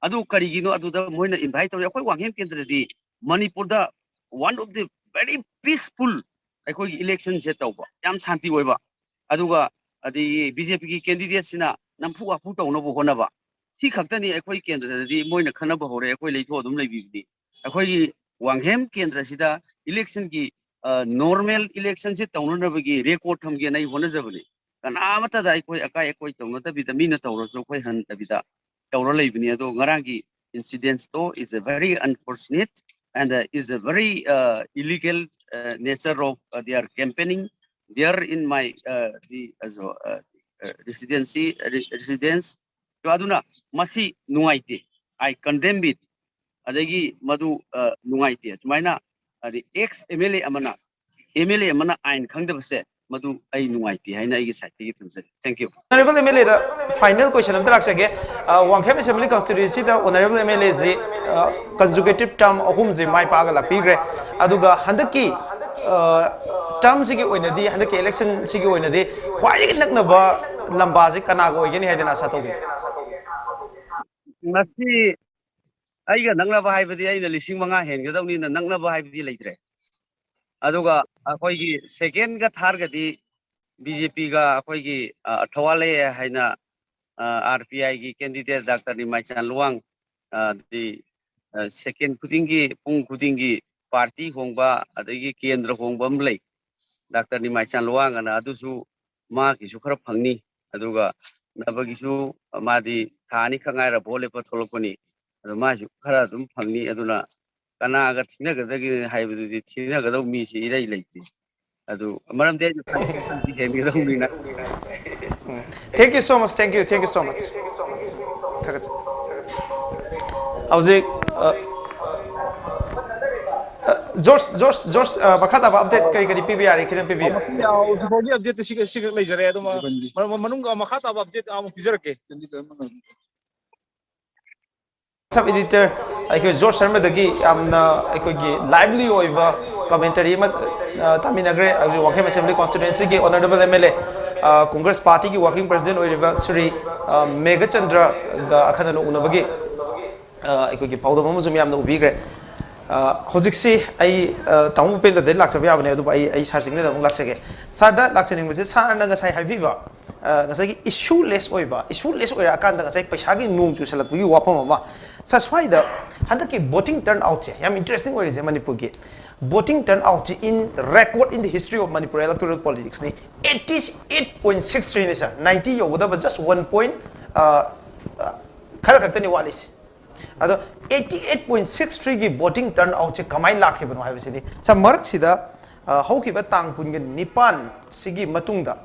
ꯑꯗꯨ ꯀꯔꯤꯒꯤꯅꯣ ꯑꯗꯨꯗ ꯃꯣꯏꯅ invite ꯇꯧꯔꯤ? ꯑꯩꯈꯣꯏ ꯋꯥꯡꯈꯦꯝ ꯀꯦꯟꯗ꯭ꯔꯗꯤ ꯃꯅꯤꯄꯨꯔꯗ one of the very peaceful ꯑꯩꯈꯣꯏꯒꯤ ꯏꯂꯦꯛꯁꯟꯁꯦ ꯇꯧꯕ, ꯌꯥꯝ ꯁꯥꯟꯇꯤ ꯑꯣꯏꯕ, ꯑꯗꯨꯒ ꯑꯗꯒꯤ ꯕꯤ ꯖꯦ ꯄꯤꯒꯤ ꯀꯦꯟꯗꯤꯗꯦꯠꯁꯤꯅ ꯅꯝꯐꯨ ꯍꯥꯐꯨ ꯇꯧꯅꯕ ꯍꯣꯠꯅꯕ, ꯁꯤ ꯈꯛꯇꯅꯤ ꯑꯩꯈꯣꯏ ꯀꯦꯟꯗ꯭ꯔꯗꯗꯤ ꯃꯣꯏꯅ ꯈꯟꯅꯕ ꯍꯧꯔꯦ, ꯑꯩꯈꯣꯏ ꯂꯩꯊꯣꯛ ꯑꯗꯨꯝ ꯂꯩꯕꯤꯕꯅꯤ꯫ ꯑꯩꯈꯣꯏꯒꯤ ꯋꯥꯡꯈꯦꯝ ꯀꯦꯟꯗ꯭ꯔꯁꯤꯗ ꯏꯂꯦꯛꯁꯟꯒꯤ, ꯑ, ꯅꯣꯔꯃꯦꯜ ꯏꯂꯦꯛꯁꯟꯁꯦ ꯇꯧꯅꯅꯕꯒꯤ ꯔꯦꯀꯣꯔꯠ ꯊꯝꯒꯦꯅ ꯑꯩ ꯍꯣꯠꯅꯖꯕꯅꯤ꯫ ꯀꯅꯥ ꯑꯃꯠꯇꯗ ꯑꯩꯈꯣꯏ ꯑꯀꯥꯏ ꯑꯀꯣꯏ ꯇꯧꯅꯗꯕꯤꯗ, ꯃꯤꯅ ꯇꯧꯔꯁꯨ ꯑꯩꯈꯣꯏ ꯍꯟꯗꯕꯤꯗ ꯇꯧꯔ ꯂꯩꯕꯅꯤ꯫ ꯑꯗꯣ ꯉꯔꯥꯡꯒꯤ incidents to is a very unfortunate and, uh, is a very, uh, illegal, uh, nature of, uh, their campaigning there in my, uh, the, uh, so, uh, uh, residency, re-, residence. ꯑꯗꯨꯅ ꯃꯁꯤ ꯅꯨꯡꯉꯥꯏꯇꯦ꯫ I condemn it꯫ ꯑꯗꯒꯤ ꯃꯗꯨ, ꯑ, ꯅꯨꯡꯉꯥꯏꯇꯦ꯫ ꯁꯨꯃꯥꯏꯅ ꯍꯥꯏꯗꯤ ex M L A ꯑꯃꯅ, M L A ꯑꯃꯅ ꯑꯥꯏꯟ ꯈꯪꯗꯕꯁꯦ ꯃꯗꯨ ꯑꯩ ꯅꯨꯡꯉꯥꯏꯇꯦ ꯍꯥꯏꯅ ꯑꯩꯒꯤ ꯁꯥꯏꯠꯇꯒꯤ ꯊꯝꯖꯒꯦ꯫ Thank you꯫ Honorable MLA the final question ꯑꯝꯇ ꯂꯥꯛꯆꯒꯦ꯫ ꯑ, ꯋꯥꯡꯈꯦꯝ Assembly Constituency ꯗ Honorable MLA ꯁꯤ, ꯑ, consecutive term ꯑꯍꯨꯝꯁꯤ ꯃꯥꯏ ꯄꯥꯛꯑꯒ ꯂꯥꯛꯄꯤꯈ꯭ꯔꯦ꯫ ꯑꯗꯨꯒ ꯍꯟꯗꯛꯀꯤ, ꯑ, term ꯁꯤꯒꯤ ꯑꯣꯏꯅꯗꯤ, ꯍꯟꯗꯛꯀꯤ election ꯁꯤꯒꯤ ꯑꯣꯏꯅꯗꯤ ꯈ꯭ꯋꯥꯏꯗꯒꯤ ꯅꯛꯅꯕ ꯂꯝꯕꯥꯁꯤ ꯀꯅꯥꯒ ꯑꯣꯏꯒꯅꯤ ꯍꯥꯏꯗꯅ ꯑꯁꯥ ꯇꯧꯕꯤ? ꯉꯁꯤ ꯑꯩꯒ ꯅꯛꯅꯕ ꯍꯥꯏꯕꯗꯤ ꯑꯩꯅ ꯂꯤꯁꯤꯡ ꯃꯉꯥ ꯍꯦꯟꯒꯗꯧꯅꯤꯅ ꯅꯛꯅꯕ ꯍꯥꯏꯕꯗꯤ ꯂꯩꯇ꯭ꯔꯦ꯫ ꯑꯗꯨꯒ ꯑꯩꯈꯣꯏꯒꯤ second ꯒ third ꯒꯗꯤ BJP ꯒ ꯑꯩꯈꯣꯏꯒꯤ, ꯑ, ꯊꯧꯋꯥ ꯂꯩ ꯍꯥꯏꯅ, ꯑ, RPI ꯒꯤ candidate ꯗꯥꯛꯇꯔ ꯅꯤꯃꯥꯏꯆꯥꯟ ꯂꯨꯋꯥꯡ, ꯑ, ꯗꯤ, ꯑ, second ꯈꯨꯗꯤꯡꯒꯤ, ꯄꯨꯡ ꯈꯨꯗꯤꯡꯒꯤ party ꯍꯣꯡꯕ ꯑꯗꯒꯤ ꯀꯦꯟꯗ꯭ꯔ ꯍꯣꯡꯕ ꯑꯃ ꯂꯩ, ꯗꯥꯛꯇꯔ ꯅꯤꯃꯥꯏꯆꯥꯟ ꯂꯨꯋꯥꯡ ꯑꯅ, ꯑꯗꯨꯁꯨ ꯃꯥꯒꯤꯁꯨ ꯈꯔ ꯐꯪꯅꯤ꯫ ꯑꯗꯨꯒ ꯅꯕꯒꯤꯁꯨ ꯃꯥꯗꯤ ꯊꯥ ꯑꯅꯤꯈꯛ ꯉꯥꯏꯔ vote ꯂꯦꯞꯄ ꯊꯣꯛꯂꯛꯄꯅꯤ꯫ ꯑꯗꯣ ꯃꯥꯁꯨ ꯈꯔ ꯑꯗꯨꯝ ꯐꯪꯅꯤ꯫ ꯑꯗꯨꯅ ꯀꯅꯥꯒ ꯊꯤꯅꯒꯗꯒꯦ ꯍꯥꯏꯕꯗꯨꯗꯤ ꯊꯤꯅꯒꯗꯧ ꯃꯤꯁꯤ ꯏꯔꯩ ꯂꯩꯇꯦ꯫ ꯑꯗꯨ ꯃꯔꯝꯗꯤ ꯑꯩꯅ ꯍꯦꯟꯒꯗꯧꯅꯤꯅ꯫ Thank you so much, thank you, thank you so much. ꯊꯥꯒꯠꯆꯔꯤ꯫ ꯍꯧꯖꯤꯛ, ꯑ, ꯑ, ꯖꯣꯔꯖ, ꯖꯣꯔꯖ, ꯖꯣꯔꯖ, ꯑ, ꯃꯈꯥ ꯇꯥꯕ update ꯀꯔꯤ ꯀꯔꯤ ꯄꯤꯕ ꯌꯥꯔꯤ, ꯈꯤꯇꯪ ꯄꯤꯕꯤꯌꯨ꯫ ꯍꯧꯖꯤꯛ ꯐꯥꯎꯒꯤ update ꯁꯤꯒ ꯁꯤꯒ ꯂꯩꯖꯔꯦ꯫ ꯑꯗꯨꯝ ꯃ- ꯃ- ꯃꯅꯨꯡ ꯃꯈꯥ ꯇꯥꯕ update ꯑꯃꯨꯛ ꯄꯤꯖꯔꯛꯀꯦ꯫ Sub editor ꯑꯩꯈꯣꯏ ꯖꯣꯔꯖ ꯁꯔꯃꯗꯒꯤ ꯌꯥꯝꯅ ꯑꯩꯈꯣꯏꯒꯤ lively ꯑꯣꯏꯕ commentary ꯑꯃ, ꯑ, ꯇꯥꯃꯤꯟꯅꯈ꯭ꯔꯦ꯫ ꯍꯧꯖꯤꯛ ꯋꯥꯡꯈꯦꯝ Assembly Constituency ꯒꯤ Honorable MLA, ꯑ, Congress Party ꯒꯤ Working President ꯑꯣꯏꯔꯤꯕ ꯁ꯭ꯔꯤ, ꯑ, ꯃꯦꯘꯆꯟꯗ꯭ꯔꯒ ꯑꯈꯟꯅꯅ ꯎꯅꯕꯒꯤ, ꯑ, ꯑꯩꯈꯣꯏꯒꯤ ꯄꯥꯎꯗꯝ ꯑꯃꯁꯨ ꯃꯌꯥꯝꯅ ꯎꯕꯤꯈ꯭ꯔꯦ꯫ ꯑ, ꯍꯧꯖꯤꯛꯁꯤ ꯑꯩ, ꯑ, ꯇꯥꯃꯣ ꯚꯨꯄꯦꯟꯗ꯭ꯔꯗꯩ ꯂꯥꯛꯆꯕ ꯌꯥꯕꯅꯦ, ꯑꯗꯨꯕꯨ ꯑꯩ, ꯑꯩ ꯁꯥꯔ ꯆꯤꯡꯂꯦꯟꯗ ꯑꯃꯨꯛ ꯂꯥꯛꯆꯒꯦ꯫ ꯁꯥꯔꯗ ꯂꯥꯛꯆꯅꯤꯡꯕꯁꯦ, ꯁꯥꯔꯅ ꯉꯁꯥꯏ ꯍꯥꯏꯕꯤꯕ, ꯑ, ꯉꯁꯥꯏꯒꯤ issue less ꯑꯣꯏꯕ, issue less ꯑꯣꯏꯔꯛꯑꯀꯥꯟꯗ ꯉꯁꯥꯏ ꯄꯩꯁꯥꯒꯤ ꯅꯣꯡ ꯆꯨꯁꯜꯂꯛꯄꯒꯤ ꯋꯥꯐꯝ ꯑꯃ꯫ ꯁꯥꯔ, ꯁ꯭ꯋꯥꯏꯗ ꯍꯟꯗꯛꯀꯤ voting turnout ꯁꯦ ꯌꯥꯝ interesting ꯑꯣꯏꯔꯤꯁꯦ ꯃꯅꯤꯄꯨꯔꯒꯤ꯫ Voting turnout say in record in the history of Manipur electoral politics ꯅꯤ꯫ Eighty eight point six three ꯅꯤ ꯁꯥꯔ, ninety ꯌꯧꯒꯗꯕ just one point, ꯑ, ꯑ, ꯈꯔ ꯈꯛꯇꯅꯤ ꯋꯥꯠꯂꯤꯁꯦ꯫ ꯑꯗꯣ eighty eight point six three ꯒꯤ voting turnout ꯁꯦ ꯀꯃꯥꯏꯅ ꯂꯥꯛꯈꯤꯕꯅꯣ ꯍꯥꯏꯕꯁꯤꯅꯤ꯫ ꯁꯥꯔ, ꯃꯔꯛꯁꯤꯗ, ꯑ, ꯍꯧꯈꯤꯕ ꯇꯥꯡ ꯀꯨꯟꯒ ꯅꯤꯄꯥꯟ ꯁꯤꯒꯤ ꯃꯇꯨꯡꯗ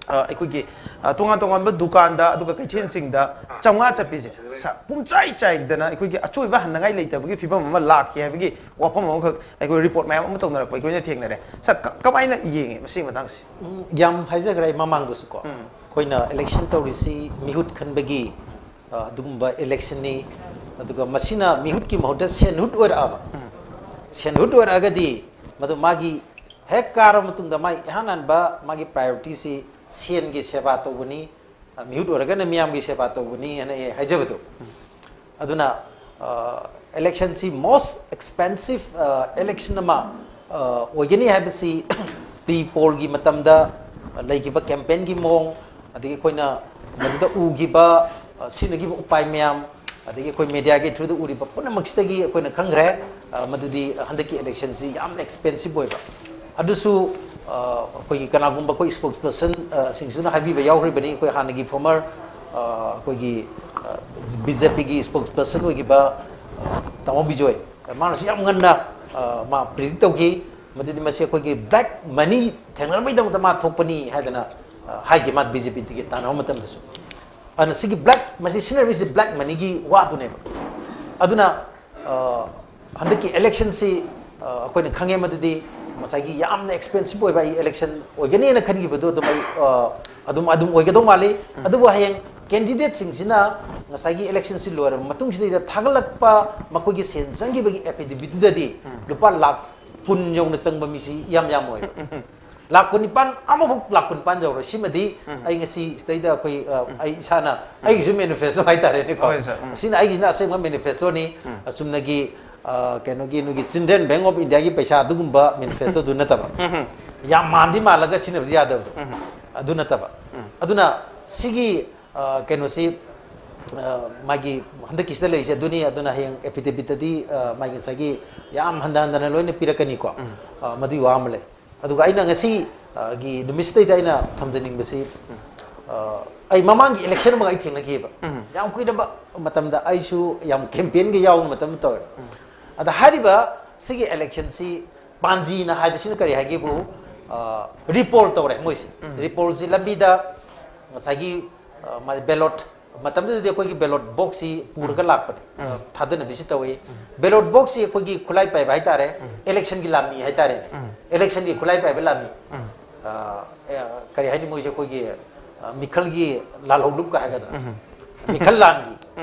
ꯑ, ꯑꯩꯈꯣꯏꯒꯤ ꯑ, ꯇꯣꯉꯥꯟ ꯇꯣꯉꯥꯟꯕ ꯗꯨꯀꯥꯟꯗ ꯑꯗꯨꯒ ꯀꯩꯊꯦꯜꯁꯤꯡꯗ ꯆꯥꯝꯃꯉꯥ ꯆꯠꯄꯤꯁꯦ ꯁ- ꯄꯨꯝꯆꯥꯏ ꯆꯥꯏꯗꯅ ꯑꯩꯈꯣꯏꯒꯤ ꯑꯆꯣꯏꯕ ꯍꯟꯅꯉꯥꯏ ꯂꯩꯇꯕꯒꯤ ꯐꯤꯕꯝ ꯑꯃ ꯂꯥꯛꯈꯤ ꯍꯥꯏꯕꯒꯤ ꯋꯥꯐꯝ ꯑꯃꯈꯛ ꯑꯩꯈꯣꯏ ꯔꯤꯄꯣꯔꯠ ꯃꯌꯥꯝ ꯑꯃ ꯇꯧꯅꯔꯛꯄ ꯑꯩꯈꯣꯏꯅ ꯊꯦꯡꯅꯔꯦ꯫ ꯁ- ꯀ- ꯀꯃꯥꯏꯅ ꯌꯦꯡꯉꯤ ꯃꯁꯤꯒꯤ ꯃꯇꯥꯡꯁꯤ? ꯎꯝ, ꯌꯥꯝ ꯍꯥꯏꯖꯈ꯭ꯔꯦ ꯑꯩ ꯃꯃꯥꯡꯗꯁꯨꯀꯣ, ꯑꯩꯈꯣꯏꯅ ꯏꯂꯦꯛꯁꯟ ꯇꯧꯔꯤꯁꯤ ꯃꯤꯍꯨꯠ ꯈꯟꯕꯒꯤ ꯑ, ꯑꯗꯨꯒꯨꯝꯕ ꯏꯂꯦꯛꯁꯟꯅꯤ꯫ ꯑꯗꯨꯒ ꯃꯁꯤꯅ ꯃꯤꯍꯨꯠꯀꯤ ꯃꯍꯨꯠꯇ ꯁꯦꯟꯍꯨꯠ ꯑꯣꯏꯔꯛꯑꯕ, ꯁꯦꯟꯍꯨꯠ ꯑꯣꯏꯔꯛꯑꯒꯗꯤ ꯃꯗꯨ ꯃꯥꯒꯤ ꯍꯦꯛ ꯀꯥꯔꯕ ꯃꯇꯨꯡꯗ ꯃꯥꯒꯤ ꯏꯍꯥꯟ ꯍꯥꯟꯕ ꯃꯥꯒꯤ ꯄ꯭ꯔꯥꯏꯌꯣꯔꯤꯇꯤꯁꯤ ꯁꯦꯟꯒꯤ ꯁꯦꯕꯥ ꯇꯧꯕꯅꯤ, ꯑ, ꯃꯤꯍꯨꯠ ꯑꯣꯏꯔꯒꯅ ꯃꯤꯌꯥꯝꯒꯤ ꯁꯦꯕꯥ ꯇꯧꯕꯅꯤ ꯍꯥꯏꯅ ꯑꯩ ꯍꯥꯏꯖꯕꯗꯣ꯫ ꯑꯗꯨꯅ ꯏꯂꯦꯛꯁꯟꯁꯤ most expensive election ꯑꯃ ꯑ, ꯑꯣꯏꯒꯅꯤ ꯍꯥꯏꯕꯁꯤ ꯄ꯭ꯔꯤ ꯄꯣꯜꯒꯤ ꯃꯇꯝꯗ ꯂꯩꯈꯤꯕ ꯀꯦꯝꯄꯦꯟꯒꯤ ꯃꯑꯣꯡ, ꯑꯗꯒꯤ ꯑꯩꯈꯣꯏꯅ ꯃꯗꯨꯗ ꯎꯈꯤꯕ, ꯑ, ꯁꯤꯖꯤꯟꯅꯈꯤꯕ ꯎꯄꯥꯏ ꯃꯌꯥꯝ, ꯑꯗꯒꯤ ꯑꯩꯈꯣꯏ ꯃꯦꯗꯤꯌꯥꯒꯤ ꯊ꯭ꯔꯨꯗ ꯎꯔꯤꯕ ꯄꯨꯝꯅꯃꯛꯁꯤꯗꯒꯤ ꯑꯩꯈꯣꯏꯅ ꯈꯪꯈ꯭ꯔꯦ, ꯑ, ꯃꯗꯨꯗꯤ ꯍꯟꯗꯛꯀꯤ ꯏꯂꯦꯛꯁꯟꯁꯤ ꯌꯥꯝꯅ ꯑꯦꯛꯁꯄꯦꯟꯁꯤꯞ ꯑꯣꯏꯕ꯫ ꯑꯗꯨꯁꯨ ꯑ, ꯑꯩꯈꯣꯏꯒꯤ ꯀꯅꯥꯒꯨꯝꯕ ꯑꯩꯈꯣꯏ ꯏꯁꯄꯣꯛꯁ ꯄꯔꯁꯟ ꯁꯤꯡꯁꯤꯅ ꯍꯥꯏꯕꯤꯕ ꯌꯥꯎꯈ꯭ꯔꯤꯕꯅꯤ꯫ ꯑꯩꯈꯣꯏ ꯍꯥꯟꯅꯒꯤ ꯐꯣꯔꯃꯔ ꯑꯩꯈꯣꯏꯒꯤ ꯕꯤ ꯖꯦ ꯄꯤꯒꯤ ꯏꯁꯄꯣꯛꯁ ꯄꯔꯁꯟ ꯑꯣꯏꯈꯤꯕ ꯑ, ꯇꯥꯃꯣ ꯕꯤꯖꯣꯏ, ꯃꯥꯅꯁꯨ ꯌꯥꯝ ꯉꯟꯅ ꯑ, ꯃꯥ ꯄ꯭ꯔꯤꯗꯤꯛ ꯇꯧꯈꯤ꯫ ꯃꯗꯨꯗꯤ ꯃꯁꯤ ꯑꯩꯈꯣꯏꯒꯤ ꯕ꯭ꯂꯦꯛ ꯃꯅꯤ ꯊꯦꯡꯅꯅꯕꯒꯤꯗꯃꯛꯇ ꯃꯥ ꯊꯣꯛꯄꯅꯤ ꯍꯥꯏꯗꯅ ꯑ, ꯍꯥꯏꯈꯤ ꯃꯥ ꯕꯤ ꯖꯦ ꯄꯤ ꯇꯤꯀꯦꯠ ꯇꯥꯟꯅꯕ ꯃꯇꯝꯗꯁꯨ꯫ ꯑꯗꯨꯅ ꯁꯤꯒꯤ ꯕ꯭ꯂꯦꯛ, ꯃꯁꯤ ꯁꯤꯖꯤꯟꯅꯔꯤꯁꯤ ꯕ꯭ꯂꯦꯛ ꯃꯅꯤꯒꯤ ꯋꯥꯗꯨꯅꯦꯕ꯫ ꯑꯗꯨꯅ ꯑ, ꯍꯟꯗꯛꯀꯤ ꯏꯂꯦꯛꯁꯟꯁꯤ ꯑ, ꯑꯩꯈꯣꯏꯅ ꯈꯪꯉꯦ ꯃꯗꯨꯗꯤ ꯉꯁꯥꯏꯒꯤ ꯌꯥꯝꯅ ꯑꯦꯛꯁꯄꯦꯟꯁꯤꯞ ꯑꯣꯏꯕ ꯑꯩ ꯏꯂꯦꯛꯁꯟ ꯑꯣꯏꯒꯅꯤꯅ ꯈꯟꯈꯤꯕꯗꯣ ꯑꯗꯨꯝ ꯑꯩ ꯑ, ꯑꯗꯨꯝ ꯑꯗꯨꯝ ꯑꯣꯏꯒꯗꯧ ꯃꯥꯜꯂꯤ꯫ ꯑꯗꯨꯕꯨ ꯍꯌꯦꯡ ꯀꯦꯟꯗꯤꯗꯦꯠꯁꯤꯡꯁꯤꯅ ꯉꯁꯥꯏꯒꯤ ꯏꯂꯦꯛꯁꯟꯁꯤ ꯂꯣꯏꯔꯕ ꯃꯇꯨꯡꯁꯤꯗꯩꯗ ꯊꯥꯒꯠꯂꯛꯄ ꯃꯈꯣꯏꯒꯤ ꯁꯦꯟ ꯆꯪꯈꯤꯕꯒꯤ ꯑꯦꯐꯤꯗꯦꯕꯤꯠꯇꯨꯗꯗꯤ ꯂꯨꯄꯥ ꯂꯥꯈ ꯀꯨꯟ ꯌꯧꯅ ꯆꯪꯕ ꯃꯤꯁꯤ ꯏꯌꯥꯝ ꯌꯥꯝ ꯑꯣꯏꯕ꯫ ꯂꯥꯈ ꯀꯨꯟꯅꯤꯄꯥꯟ, ꯑꯃꯐꯥꯎ ꯂꯥꯈ ꯀꯨꯟꯅꯤꯄꯥꯟ ꯌꯧꯔꯣꯏ꯫ ꯁꯤꯃꯗꯤ ꯑꯩ ꯉꯁꯤ ꯁꯤꯗꯩꯗ ꯑꯩꯈꯣꯏ ꯑ, ꯑꯩ ꯏꯁꯥꯅ ꯑꯩꯒꯤꯁꯨ ꯃꯦꯅꯤꯐꯦꯁꯇꯣ ꯍꯥꯏꯇꯥꯔꯦꯅꯦꯀꯣ꯫ ꯍꯣꯏ, ꯁꯥꯔ꯫ ꯎꯝ꯫ ꯑꯁꯤꯅ ꯑꯩꯒꯤꯁꯤꯅ ꯑꯁꯦꯡꯕ ꯃꯦꯅꯤꯐꯦꯁꯇꯣꯅꯤ꯫ ꯑꯆꯨꯝꯅꯒꯤ ꯑ, ꯀꯩꯅꯣꯒꯤ ꯅꯣꯏꯒꯤ ꯆꯤꯜꯗ꯭ꯔꯦꯟ ꯕꯦꯡ ꯑꯣꯐ ꯏꯟꯗꯤꯌꯥꯒꯤ ꯄꯩꯁꯥ ꯑꯗꯨꯒꯨꯝꯕ ꯃꯦꯅꯤꯐꯦꯁꯇꯣꯗꯨ ꯅꯠꯇꯕ꯫ ꯌꯥꯝ ꯃꯥꯟꯗꯤ ꯃꯥꯜꯂꯒ ꯁꯤꯖꯤꯟꯅꯕꯗꯤ ꯌꯥꯗꯕꯗꯣ꯫ ꯑꯗꯨ ꯅꯠꯇꯕ꯫ ꯑꯗꯨꯅ ꯁꯤꯒꯤ ꯑ, ꯀꯩꯅꯣꯁꯤ ꯑ, ꯃꯥꯒꯤ ꯍꯟꯗꯛꯀꯤꯁꯤꯗ ꯂꯩꯔꯤꯁꯦ ꯑꯗꯨꯅꯤ꯫ ꯑꯗꯨꯅ ꯍꯌꯦꯡ ꯑꯦꯐꯤꯗꯦꯕꯤꯠꯇꯗꯤ ꯑ, ꯃꯥꯒꯤ ꯉꯁꯥꯏꯒꯤ ꯌꯥꯝ ꯍꯟꯊ ꯍꯟꯊꯅ ꯂꯣꯏꯅ ꯄꯤꯔꯛꯀꯅꯤꯀꯣ꯫ ꯑ, ꯃꯗꯨꯒꯤ ꯋꯥ ꯑꯃ ꯂꯩ꯫ ꯑꯗꯨꯒ ꯑꯩꯅ ꯉꯁꯤ ꯑ, ꯒꯤ ꯅꯨꯃꯤꯠꯁꯤꯗꯩꯗ ꯑꯩꯅ ꯊꯝꯖꯅꯤꯡꯕꯁꯤ, ꯑ, ꯑꯩ ꯃꯃꯥꯡꯒꯤ ꯏꯂꯦꯛꯁꯟ ꯑꯃꯒ ꯑꯩ ꯊꯦꯡꯅꯈꯤꯑꯕ꯫ ꯌꯥꯝ ꯀꯨꯏꯔꯕ ꯃꯇꯝꯗ ꯑꯩꯁꯨ ꯌꯥꯝ ꯀꯦꯝꯄꯦꯟꯒ ꯌꯥꯎꯕ ꯃꯇꯝ ꯇꯧꯋꯦ꯫ ꯑꯗ ꯍꯥꯏꯔꯤꯕ ꯁꯤꯒꯤ ꯏꯂꯦꯛꯁꯟꯁꯤ ꯄꯥꯟꯖꯤꯅ ꯍꯥꯏꯕꯁꯤꯅ ꯀꯔꯤ ꯍꯥꯏꯒꯦꯕꯨ, ꯔꯤꯄꯣꯜ ꯇꯧꯔꯦ ꯃꯣꯏꯁꯦ꯫ ꯔꯤꯄꯣꯜꯁꯤ ꯂꯝꯕꯤꯗ ꯉꯁꯥꯏꯒꯤ ꯕꯦꯂꯣꯠ, ꯃꯇꯝꯗꯨꯗꯗꯤ ꯑꯩꯈꯣꯏꯒꯤ ꯕꯦꯂꯣꯠ ꯕꯣꯛꯁꯁꯤ ꯄꯨꯔꯒ ꯂꯥꯛꯄꯅꯦ꯫ ꯊꯥꯗꯅꯕꯤꯁꯤ ꯇꯧꯏ꯫ ꯕꯦꯂꯣꯠ ꯕꯣꯛꯁꯁꯤ ꯑꯩꯈꯣꯏꯒꯤ ꯈꯨꯠꯂꯥꯏ ꯄꯥꯏꯕ ꯍꯥꯏꯇꯥꯔꯦ, ꯏꯂꯦꯛꯁꯟꯒꯤ ꯂꯥꯟꯃꯤ ꯍꯥꯏꯇꯥꯔꯦ, ꯏꯂꯦꯛꯁꯟꯒꯤ ꯈꯨꯠꯂꯥꯏ ꯄꯥꯏꯕ ꯂꯥꯟꯃꯤ꯫ ꯑ, ꯑꯦ, ꯀꯔꯤ ꯍꯥꯏꯅꯤ, ꯃꯣꯏꯁꯦ ꯑꯩꯈꯣꯏꯒꯤ, ꯑ, ꯃꯤꯈꯜꯒꯤ ꯂꯥꯜꯍꯧꯂꯨꯞꯀ ꯍꯥꯏꯒꯗ꯭ꯔꯥ, ꯃꯤꯈꯜ ꯂꯥꯟꯒꯤ,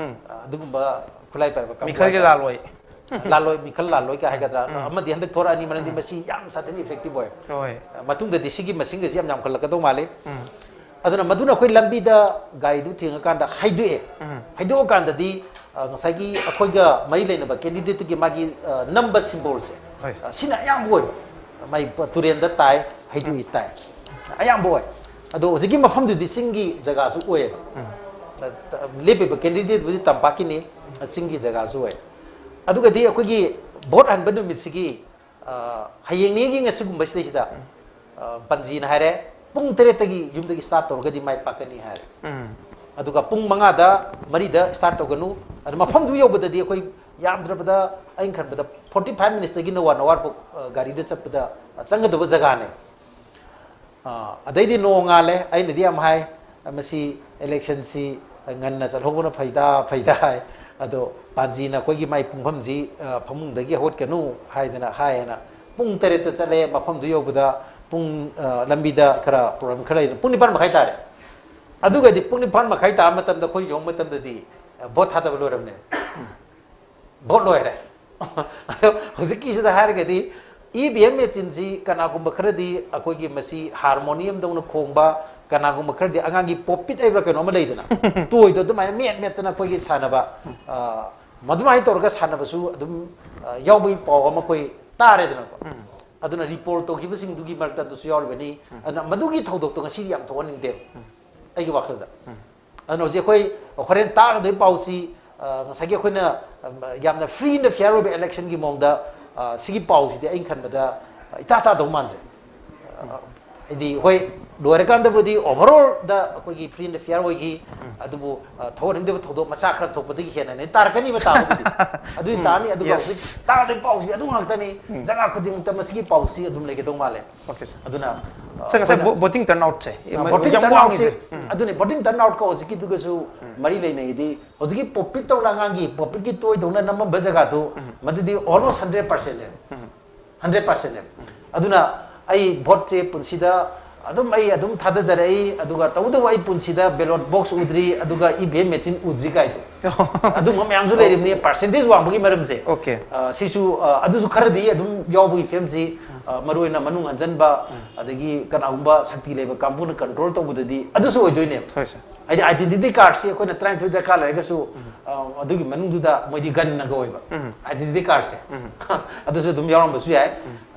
ꯑ, ꯑꯗꯨꯒꯨꯝꯕ ꯈꯨꯠꯂꯥꯏ ꯄꯥꯏꯕ ꯀꯥꯡꯕꯨ ꯃꯤꯈꯜꯒꯤ ꯍꯥꯏꯇꯥꯔꯦ꯫ ꯂꯥꯜꯂꯣꯏ꯫ ꯂꯥꯜꯂꯣꯏ, ꯃꯤꯈꯜ ꯂꯥꯜꯂꯣꯏꯒ ꯍꯥꯏꯒꯗ꯭ꯔꯥ, ꯑꯃꯗꯤ ꯍꯟꯗꯛ ꯊꯣꯔꯛꯑꯅꯤ, ꯃꯔꯝꯗꯤ ꯃꯁꯤ ꯌꯥꯝ ꯁꯥꯊꯤꯅ effective ꯑꯣꯏ꯫ ꯍꯣꯏ꯫ ꯃꯇꯨꯡꯗꯗꯤ ꯁꯤꯒꯤ ꯃꯁꯤꯡꯒꯁꯤ ꯌꯥꯝ ꯌꯥꯝꯈꯠꯂꯛꯀꯗꯧ ꯃꯥꯜꯂꯤ꯫ ꯑꯗꯨꯅ ꯃꯗꯨꯅ ꯑꯩꯈꯣꯏ ꯂꯝꯕꯤꯗ ꯒꯥꯔꯤꯗꯨ ꯊꯦꯡꯉꯀꯥꯟꯗ ꯍꯥꯏꯗꯣꯛꯑꯦ꯫ ꯍꯥꯏꯗꯣꯛꯑꯀꯥꯟꯗꯗꯤ, ꯑ, ꯉꯁꯥꯏꯒꯤ ꯑꯩꯈꯣꯏꯒ ꯃꯔꯤ ꯂꯩꯅꯕ candidateꯇꯨꯒꯤ ꯃꯥꯒꯤ, ꯑ, ꯅꯝꯕ symbolꯁꯦ, ꯍꯣꯏ꯫ ꯑ, ꯁꯤꯅ ꯑꯌꯥꯝꯕ ꯑꯣꯏꯕ꯫ ꯃꯥꯏ ꯄ-, ꯇꯨꯔꯦꯟꯗ ꯇꯥꯏ, ꯍꯩꯗꯣꯛꯏ ꯇꯥꯏ꯫ ꯑꯌꯥꯝꯕ ꯑꯣꯏ꯫ ꯑꯗꯣ ꯍꯧꯖꯤꯛꯀꯤ ꯃꯐꯝꯗꯨꯗꯤ ꯆꯤꯡꯒꯤ ꯖꯒꯥꯁꯨ ꯑꯣꯏꯌꯦꯕ꯫ ꯑ, ꯂꯦꯞꯄꯤꯕ candidateꯕꯨꯗꯤ ꯇꯝꯄꯥꯛꯀꯤꯅꯤ, ꯑ, ꯆꯤꯡꯒꯤ ꯖꯒꯥꯁꯨ ꯑꯣꯏ꯫ ꯑꯗꯨꯒꯗꯤ ꯑꯩꯈꯣꯏꯒꯤ ꯚꯣꯠ ꯍꯟꯕ ꯅꯨꯃꯤꯠꯁꯤꯒꯤ, ꯑ, ꯍꯌꯦꯡꯅꯤꯒꯤ ꯉꯁꯤꯒꯨꯝꯕꯁꯤꯗꯩꯁꯤꯗ, ꯑ, ꯄꯟꯖꯤꯅ ꯍꯥꯏꯔꯦ, "ꯄꯨꯡ ꯇꯔꯦꯠꯇꯒꯤ ꯌꯨꯝꯗꯒꯤ start ꯇꯧꯔꯒꯗꯤ ꯃꯥꯏ ꯄꯥꯛꯀꯅꯤ" ꯍꯥꯏꯔꯦ꯫ ꯑꯗꯨꯒ ꯄꯨꯡ ꯃꯉꯥꯗ, ꯃꯔꯤꯗ start ꯇꯧꯒꯅꯨ꯫ ꯑꯗꯨ ꯃꯐꯝꯗꯨ ꯌꯧꯕꯗꯗꯤ ꯑꯩꯈꯣꯏ ꯌꯥꯝꯗ꯭ꯔꯕꯗ, ꯑꯩꯅ ꯈꯟꯕꯗ forty five minutesꯇꯒꯤꯅ one hour ꯐꯥꯎ, ꯑ, ꯒꯥꯔꯤꯗ ꯆꯠꯄꯗ ꯆꯪꯒꯗꯕ ꯖꯒꯥꯅꯦ꯫ ꯑ, ꯑꯗꯩꯗꯤ ꯅꯣꯡꯉꯥꯜꯂꯦ꯫ ꯑꯩꯅꯗꯤ ꯌꯥꯝ ꯍꯥꯏ, "ꯃꯁꯤ electionꯁꯤ ꯉꯟꯅ ꯆꯠꯍꯧꯕꯅ ꯐꯩꯗ, ꯐꯩꯗ" ꯍꯥꯏ꯫ ꯑꯗꯣ ꯄꯥꯟꯖꯤꯅ ꯑꯩꯈꯣꯏꯒꯤ ꯃꯥꯏ ꯄꯨꯡꯐꯝꯁꯤ, ꯑ, "ꯐꯃꯨꯡꯗꯒꯤ ꯍꯧꯒꯠꯀꯅꯨ" ꯍꯥꯏꯗꯅ ꯍꯥꯏꯌꯦꯅ ꯄꯨꯡ ꯇꯔꯦꯠꯇ ꯆꯠꯂꯦ꯫ ꯃꯐꯝꯗꯨ ꯌꯧꯕꯗ ꯄꯨꯡ, ꯑ, ꯂꯝꯕꯤꯗ ꯈꯔ problem ꯈꯔ ꯂꯩꯗꯅ ꯄꯨꯡ ꯅꯤꯄꯥꯟ ꯃꯈꯥꯏ ꯇꯥꯔꯦ꯫ ꯑꯗꯨꯒꯗꯤ ꯄꯨꯡ ꯅꯤꯄꯥꯟ ꯃꯈꯥꯏ ꯇꯥꯕ ꯃꯇꯝꯗ ꯑꯩꯈꯣꯏ ꯌꯧꯕ ꯃꯇꯝꯗꯗꯤ, ꯑ, ꯚꯣꯠ ꯊꯥꯗꯕ ꯂꯣꯏꯔꯝꯃꯦ꯫ ꯚꯣꯠ ꯂꯣꯏꯔꯦ꯫ ꯑꯗꯣ ꯍꯧꯖꯤꯛꯀꯤꯁꯤꯗ ꯍꯥꯏꯔꯒꯗꯤ, EVM machineꯁꯤ ꯀꯅꯥꯒꯨꯝꯕ ꯈꯔꯗꯤ ꯑꯩꯈꯣꯏꯒꯤ ꯃꯁꯤ harmoniumꯗꯧꯅ ꯈꯣꯡꯕ, ꯀꯅꯥꯒꯨꯝꯕ ꯈꯔꯗꯤ ꯑꯉꯥꯡꯒꯤ ꯄꯣꯞꯄꯤꯠ ꯍꯥꯏꯕ꯭ꯔꯥ ꯀꯩꯅꯣ ꯑꯃ ꯂꯩꯗꯅ, toyꯗꯣ ꯑꯗꯨꯃꯥꯏꯅ ꯃꯦꯠ ꯃꯦꯠꯇꯅ ꯑꯩꯈꯣꯏꯒꯤ ꯁꯥꯟꯅꯕ, ꯑ, ꯃꯗꯨꯃꯥꯏꯅ ꯇꯧꯔꯒ ꯁꯥꯟꯅꯕꯁꯨ ꯑꯗꯨꯝ, ꯑ, ꯌꯥꯎꯕꯒꯤ ꯄꯥꯎ ꯑꯃ ꯑꯩꯈꯣꯏ ꯇꯥꯔꯦꯗꯅꯀꯣ꯫ ꯑꯗꯨꯅ ꯔꯤꯄꯣꯜ ꯇꯧꯈꯤꯕꯁꯤꯡꯗꯨꯒꯤ ꯃꯔꯛꯇ ꯑꯗꯨꯁꯨ ꯌꯥꯎꯔꯤꯕꯅꯤ꯫ ꯑꯗꯨꯅ ꯃꯗꯨꯒꯤ ꯊꯧꯗꯣꯛꯇꯣ ꯉꯁꯤꯗꯤ ꯌꯥꯝ ꯊꯣꯛꯍꯟꯅꯤꯡꯗꯦꯕ ꯑꯩꯒꯤ ꯋꯥꯈꯜꯗ꯫ ꯑꯗꯨꯅ ꯍꯧꯖꯤꯛ ꯑꯩꯈꯣꯏ ꯍꯣꯔꯦꯟ ꯇꯥꯒꯗꯣꯏ ꯄꯥꯎꯁꯤ, ꯑ, ꯉꯁꯥꯏꯒꯤ ꯑꯩꯈꯣꯏꯅ, ꯑ, ꯌꯥꯝꯅ free and fair ꯑꯣꯏꯕ electionꯒꯤ ꯃꯑꯣꯡꯗ, ꯑ, ꯁꯤꯒꯤ ꯄꯥꯎꯁꯤꯗꯤ ꯑꯩꯅ ꯈꯟꯕꯗ, ꯑ, ꯏꯇꯥ ꯇꯥꯗꯧ ꯃꯥꯟꯗ꯭ꯔꯦ꯫ ꯑ, ꯍꯥꯏꯗꯤ ꯍꯣꯏ, ꯂꯣꯏꯔꯀꯥꯟꯗꯕꯨꯗꯤ overall ꯗ ꯑꯩꯈꯣꯏꯒꯤ free and fair ꯑꯣꯏꯈꯤ꯫ ꯑꯗꯨꯕꯨ ꯑ, ꯊꯧꯑꯣꯏꯔꯝꯗꯕ ꯊꯧꯗꯣꯛ ꯃꯆꯥ ꯈꯔ ꯊꯣꯛꯄꯗꯒꯤ ꯍꯦꯟꯅ ꯇꯥꯔꯛꯀꯅꯤꯕ ꯇꯥꯕꯕꯨꯗꯤ꯫ ꯑꯗꯨꯗꯤ ꯇꯥꯅꯤ꯫ ꯑꯗꯨꯒ Yes. ꯍꯧꯖꯤꯛ ꯇꯥꯗꯣꯏ ꯄꯥꯎꯁꯤ ꯑꯗꯨ ꯉꯥꯛꯇꯅꯤ꯫ ꯖꯒꯥ ꯈꯨꯗꯤꯡꯃꯛꯇ ꯃꯁꯤꯒꯤ ꯄꯥꯎꯁꯤ ꯑꯗꯨꯝ ꯂꯩꯒꯗꯧ ꯃꯥꯜꯂꯦ꯫ Okay, sir. ꯑꯗꯨꯅ ꯑ, ꯁꯥꯔ, ꯉꯁꯥꯏ ꯑꯩꯈꯣꯏꯅ voting turnout ꯁꯦ ꯚꯣꯇꯤꯡ ꯌꯥꯝ ꯇꯔꯟ ꯑꯥꯎꯠꯁꯤ ꯋꯥꯡꯉꯤꯁꯦ꯫ ꯑꯗꯨꯅꯤ, ꯚꯣꯇꯤꯡ ꯇꯔꯟ ꯑꯥꯎꯠꯀ ꯍꯧꯖꯤꯛꯀꯤꯗꯨꯒꯁꯨ ꯃꯔꯤ ꯂꯩꯅꯩꯗꯤ, ꯍꯧꯖꯤꯛꯀꯤ ꯄꯣꯄꯤꯠ ꯇꯧꯅ ꯑꯉꯥꯡꯒꯤ ꯄꯣꯄꯤꯠꯀꯤ ꯇꯣꯏ ꯇꯧꯅ ꯅꯝꯃꯝꯕ ꯖꯒꯥꯗꯨ ꯃꯗꯨꯗꯤ almost hundred percent ꯅꯦ꯫ Hundred percent ꯅꯦ꯫ ꯑꯗꯨꯅ ꯑꯩ ꯚꯣꯠꯁꯦ ꯄꯨꯟꯁꯤꯗ ꯑꯗꯨꯝ, ꯑꯩ ꯑꯗꯨꯝ ꯊꯥꯗꯖꯔꯛꯏ, ꯑꯗꯨꯒ ꯇꯧꯕꯇꯕꯨ ꯑꯩ ꯄꯨꯟꯁꯤꯗ ballot box ꯎꯗ꯭ꯔꯤ, ꯑꯗꯨꯒ E V M machine ꯎꯗ꯭ꯔꯤ ꯀꯥꯏꯗꯣ꯫ ꯑꯗꯨꯒꯨꯝꯕ ꯃꯌꯥꯝꯁꯨ ꯂꯩꯔꯤꯕꯅꯤ, percentage ꯋꯥꯡꯕꯒꯤ ꯃꯔꯝꯁꯦ꯫ Okay. ꯑ, ꯁꯤꯁꯨ, ꯑ, ꯑꯗꯨꯁꯨ ꯈꯔꯗꯤ ꯑꯗꯨꯝ ꯌꯥꯎꯕꯒꯤ ꯐꯤꯕꯝꯁꯤ, ꯑ, ꯃꯔꯨꯑꯣꯏꯅ ꯃꯅꯨꯡ ꯍꯟꯖꯟꯕ, ꯑꯗꯒꯤ ꯀꯅꯥꯒꯨꯝꯕ ꯁꯛꯇꯤ ꯂꯩꯕ ꯀꯥꯡꯕꯨꯅ control ꯇꯧꯕꯗꯗꯤ ꯑꯗꯨꯁꯨ ꯑꯣꯏꯗꯣꯏꯅꯦꯕ꯫ ꯍꯣꯏ, sir. ꯍꯥꯏꯗꯤ identity cardꯁꯤ ꯑꯩꯈꯣꯏꯅ ꯇꯔꯥꯅꯤꯊꯣꯏ ꯗꯔꯀꯥꯔ ꯂꯩꯔꯒꯁꯨ, ꯑ, ꯑꯗꯨꯒꯤ ꯃꯅꯨꯡꯗꯨꯗ ꯃꯣꯏꯗꯤ gunꯅꯒ ꯑꯣꯏꯕ identity cardꯁꯦ꯫ ꯑꯗꯨꯁꯨ ꯑꯗꯨꯝ ꯌꯥꯎꯔꯝꯕꯁꯨ ꯌꯥꯏ,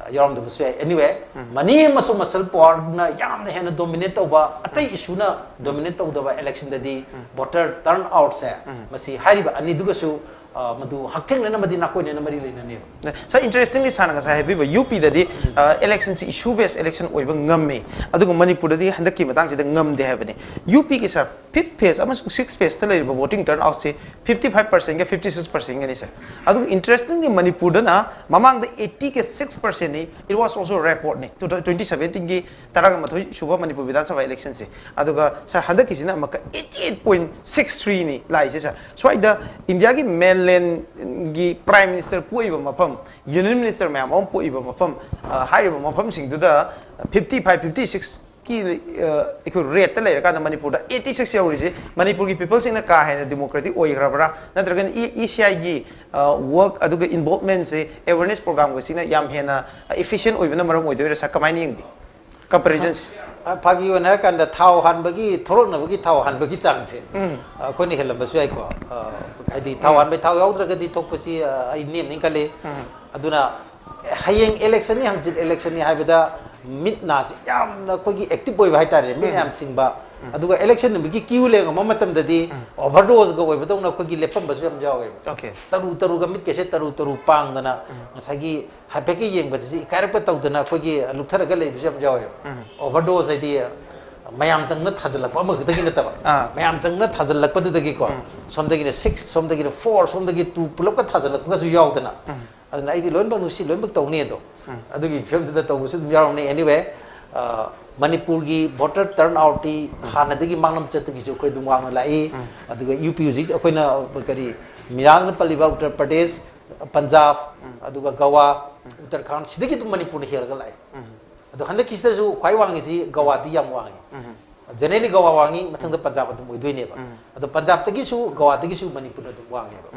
ꯑ, ꯌꯥꯎꯔꯝꯗꯕꯁꯨ ꯌꯥꯏ꯫ Anyway, money ꯑꯃꯁꯨꯡ muscle powerꯅ ꯌꯥꯝꯅ ꯍꯦꯟꯅ dominate ꯇꯧꯕ, ꯑꯇꯩ issueꯅ dominate ꯇꯧꯗꯕ electionꯗꯗꯤ voter turnoutꯁꯦ, ꯃꯁꯤ ꯍꯥꯏꯔꯤꯕ ꯑꯅꯤꯗꯨꯒꯁꯨ, ꯑ, ꯃꯗꯨ ꯍꯛꯊꯦꯡꯅꯅ ꯑꯃꯗꯤ ꯅꯥꯀꯣꯏꯅꯅ ꯃꯔꯤ ꯂꯩꯅꯅꯦꯕ꯫ Sir, interestingly ꯁꯥꯔꯅ ꯉꯁꯥꯏ ꯍꯥꯏꯕꯤꯕ UPꯗꯗꯤ, ꯑ, electionꯁꯤ issue based election ꯑꯣꯏꯕ ꯉꯝꯃꯤ, ꯑꯗꯨꯒ ꯃꯅꯤꯄꯨꯔꯗꯗꯤ ꯍꯟꯗꯛꯀꯤ ꯃꯇꯥꯡꯁꯤꯗ ꯉꯝꯗꯦ ꯍꯥꯏꯕꯅꯤ꯫ UPꯒꯤ, sir, fifth phase ꯑꯃꯁꯨꯡ sixth phaseꯇ ꯂꯩꯔꯤꯕ voting turnoutꯁꯤ fifty five percentꯒ fifty six percentꯒꯅꯤ, sir. ꯑꯗꯨꯒ interestingly ꯃꯅꯤꯄꯨꯔꯗꯅ ꯃꯃꯥꯡꯗ eightyꯒ six percentꯅꯤ, it was also recordꯅꯤ, twenty seventeenꯒꯤ ꯇꯔꯥꯒ ꯃꯥꯊꯣꯏ ꯁꯨꯕ ꯃꯅꯤꯄꯨꯔ ꯕꯤꯙꯥꯟ ꯁꯚꯥ electionꯁꯦ꯫ ꯑꯗꯨꯒ, sir, ꯍꯟꯗꯛꯀꯤꯁꯤꯅ ꯑꯃꯨꯛꯀ eighty eight point six threeꯅꯤ ꯂꯥꯛꯏꯁꯦ, sir. ꯁ꯭ꯋꯥꯏꯗ ꯏꯟꯗꯤꯌꯥꯒꯤ mainlandꯒꯤ Prime Minister ꯄꯣꯛꯏꯕ ꯃꯐꯝ, Union Minister ꯃꯌꯥꯝ ꯑꯃ ꯄꯣꯛꯏꯕ ꯃꯐꯝ, ꯑ, ꯍꯥꯏꯔꯤꯕ ꯃꯐꯝꯁꯤꯡꯗꯨꯗ fifty five, fifty sixꯀꯤ, ꯑ, ꯑꯩꯈꯣꯏ rateꯇ ꯂꯩꯔꯀꯥꯟꯗ ꯃꯅꯤꯄꯨꯔꯗ eighty six ꯌꯧꯔꯤꯁꯦ ꯃꯅꯤꯄꯨꯔꯒꯤ peopleꯁꯤꯡꯅ ꯀꯥ ꯍꯦꯟꯅ democratic ꯑꯣꯏꯈ꯭ꯔꯕ꯭ꯔꯥ, ꯅꯠꯇ꯭ꯔꯒꯅ E-, ECIꯒꯤ, ꯑ, work ꯑꯗꯨꯒ involvementꯁꯦ awareness programꯒꯁꯤꯅ ꯌꯥꯝ ꯍꯦꯟꯅ efficient ꯑꯣꯏꯕꯅ ꯃꯔꯝ ꯑꯣꯏꯗꯣꯏꯔꯥ, sir? ꯀꯃꯥꯏꯅ ꯌꯦꯡꯕꯤ? Comparisons. ꯑ, ꯐꯥꯒꯤ ꯑꯣꯏꯅ ꯍꯥꯏꯔꯀꯥꯟꯗ ꯊꯥꯎ ꯍꯥꯟꯕꯒꯤ, ꯊꯣꯔꯛꯅꯕꯒꯤ ꯊꯥꯎ ꯍꯥꯟꯕꯒꯤ ꯆꯥꯡꯁꯦ, ꯑ, ꯑꯩꯈꯣꯏꯅ ꯍꯦꯜꯂꯝꯕꯁꯨ ꯌꯥꯏꯀꯣ꯫ ꯑ, ꯍꯥꯏꯗꯤ ꯊꯥꯎ ꯍꯥꯟꯕꯒꯤ ꯊꯥꯎ ꯌꯥꯎꯗ꯭ꯔꯒꯗꯤ ꯊꯣꯛꯄꯁꯤ, ꯑ, ꯑꯩ ꯅꯦꯝꯅꯤ ꯈꯜꯂꯤ꯫ ꯑꯗꯨꯅ ꯍꯌꯦꯡ electionꯅꯤ, ꯍꯪꯆꯤꯠ electionꯅꯤ ꯍꯥꯏꯕꯗ ꯃꯤꯠ ꯅꯥꯁꯤ ꯌꯥꯝꯅ ꯑꯩꯈꯣꯏꯒꯤ active ꯑꯣꯏꯕ ꯍꯥꯏꯇꯥꯔꯦ, ꯃꯤꯠ ꯌꯥꯝ ꯁꯤꯡꯕ, ꯑꯗꯨꯒ election ꯅꯨꯃꯤꯠꯀꯤ queue ꯂꯦꯡꯉꯝꯕ ꯃꯇꯝꯗꯗꯤ overdoseꯒ ꯑꯣꯏꯕꯗꯧꯅ ꯑꯩꯈꯣꯏꯒꯤ ꯂꯦꯞꯄꯝꯕꯁꯨ ꯌꯥꯝ ꯌꯥꯎꯋꯦꯕ꯫ Okay. ꯇꯔꯨ ꯇꯔꯨꯒ ꯃꯤꯠꯀꯁꯦ ꯇꯔꯨ ꯇꯔꯨ ꯄꯥꯡꯗꯅ ꯉꯁꯥꯏꯒꯤ ꯍꯥꯏꯐꯦꯠꯀ ꯌꯦꯡꯕꯗꯁꯤ ꯏꯀꯥꯏꯔꯞꯀ ꯇꯧꯗꯅ ꯑꯩꯈꯣꯏꯒꯤ ꯂꯨꯞꯊꯔꯒ ꯂꯩꯕꯁꯨ ꯌꯥꯝ ꯌꯥꯎꯋꯦꯕ꯫ Overdose ꯍꯥꯏꯗꯤ ꯃꯌꯥꯝ ꯆꯪꯅ ꯊꯥꯖꯤꯜꯂꯛꯄ ꯑꯃꯈꯛꯇꯒꯤ ꯅꯠꯇꯕ, ꯑꯥ. ꯃꯌꯥꯝ ꯆꯪꯅ ꯊꯥꯖꯤꯜꯂꯛꯄꯗꯨꯗꯒꯤꯀꯣ, ꯁꯣꯝꯗꯒꯤꯅ six, ꯁꯣꯝꯗꯒꯤꯅ four, ꯁꯣꯝꯗꯒꯤ two ꯄꯨꯂꯞꯀ ꯊꯥꯖꯤꯜꯂꯛꯄꯒꯁꯨ ꯌꯥꯎꯗꯅ꯫ ꯑꯗꯨꯅ ꯑꯩꯗꯤ ꯂꯣꯏꯅꯃꯛ ꯅꯨꯡꯁꯤ, ꯂꯣꯏꯅꯃꯛ ꯇꯧꯅꯤ ꯑꯗꯣ꯫ ꯑꯗꯨꯒꯤ ꯐꯤꯕꯝꯗꯨꯗ ꯇꯧꯕꯁꯨ ꯑꯗꯨꯝ ꯌꯥꯎꯔꯝꯅꯤ꯫ Anyway, ꯑ, ꯃꯅꯤꯄꯨꯔꯒꯤ voter turnoutꯇꯤ ꯍꯥꯟꯅꯗꯒꯤ ꯃꯥꯡꯂꯝ ꯆꯠꯇꯒꯤꯁꯨ ꯑꯩꯈꯣꯏ ꯑꯗꯨꯝ ꯋꯥꯡꯅ ꯂꯥꯛꯏ꯫ ꯑꯗꯨꯒ ꯌꯨ ꯄꯤ ꯍꯧꯖꯤꯛ ꯑꯩꯈꯣꯏꯅ ꯀꯔꯤ ꯃꯤꯔꯥꯖꯅ ꯄꯜꯂꯤꯕ ꯎꯠꯇꯔ ꯄ꯭ꯔꯗꯦꯁ, ꯄꯟꯖꯥꯕ, ꯑꯗꯨꯒ ꯒꯋꯥ, ꯎꯇꯔꯈꯥꯟ, ꯁꯤꯗꯒꯤ ꯑꯗꯨꯝ ꯃꯅꯤꯄꯨꯔꯅ ꯍꯦꯜꯂꯒ ꯂꯥꯛꯑꯦ꯫ ꯑꯗꯣ ꯍꯟꯗꯛꯀꯤꯁꯤꯗꯁꯨ ꯈ꯭ꯋꯥꯏ ꯋꯥꯡꯉꯤꯁꯤ ꯒꯋꯥꯗꯤ ꯌꯥꯝ ꯋꯥꯡꯉꯤ꯫ Generally ꯒꯋꯥ ꯋꯥꯡꯉꯤ, ꯃꯊꯪꯗ ꯄꯟꯖꯥꯕ ꯑꯗꯨꯝ ꯑꯣꯏꯗꯣꯏꯅꯦꯕ꯫ ꯑꯗꯣ ꯄꯟꯖꯥꯕꯇꯒꯤꯁꯨ ꯒꯋꯥꯗꯒꯤꯁꯨ ꯃꯅꯤꯄꯨꯔꯅ ꯑꯗꯨꯝ ꯋꯥꯡꯉꯦꯕ꯫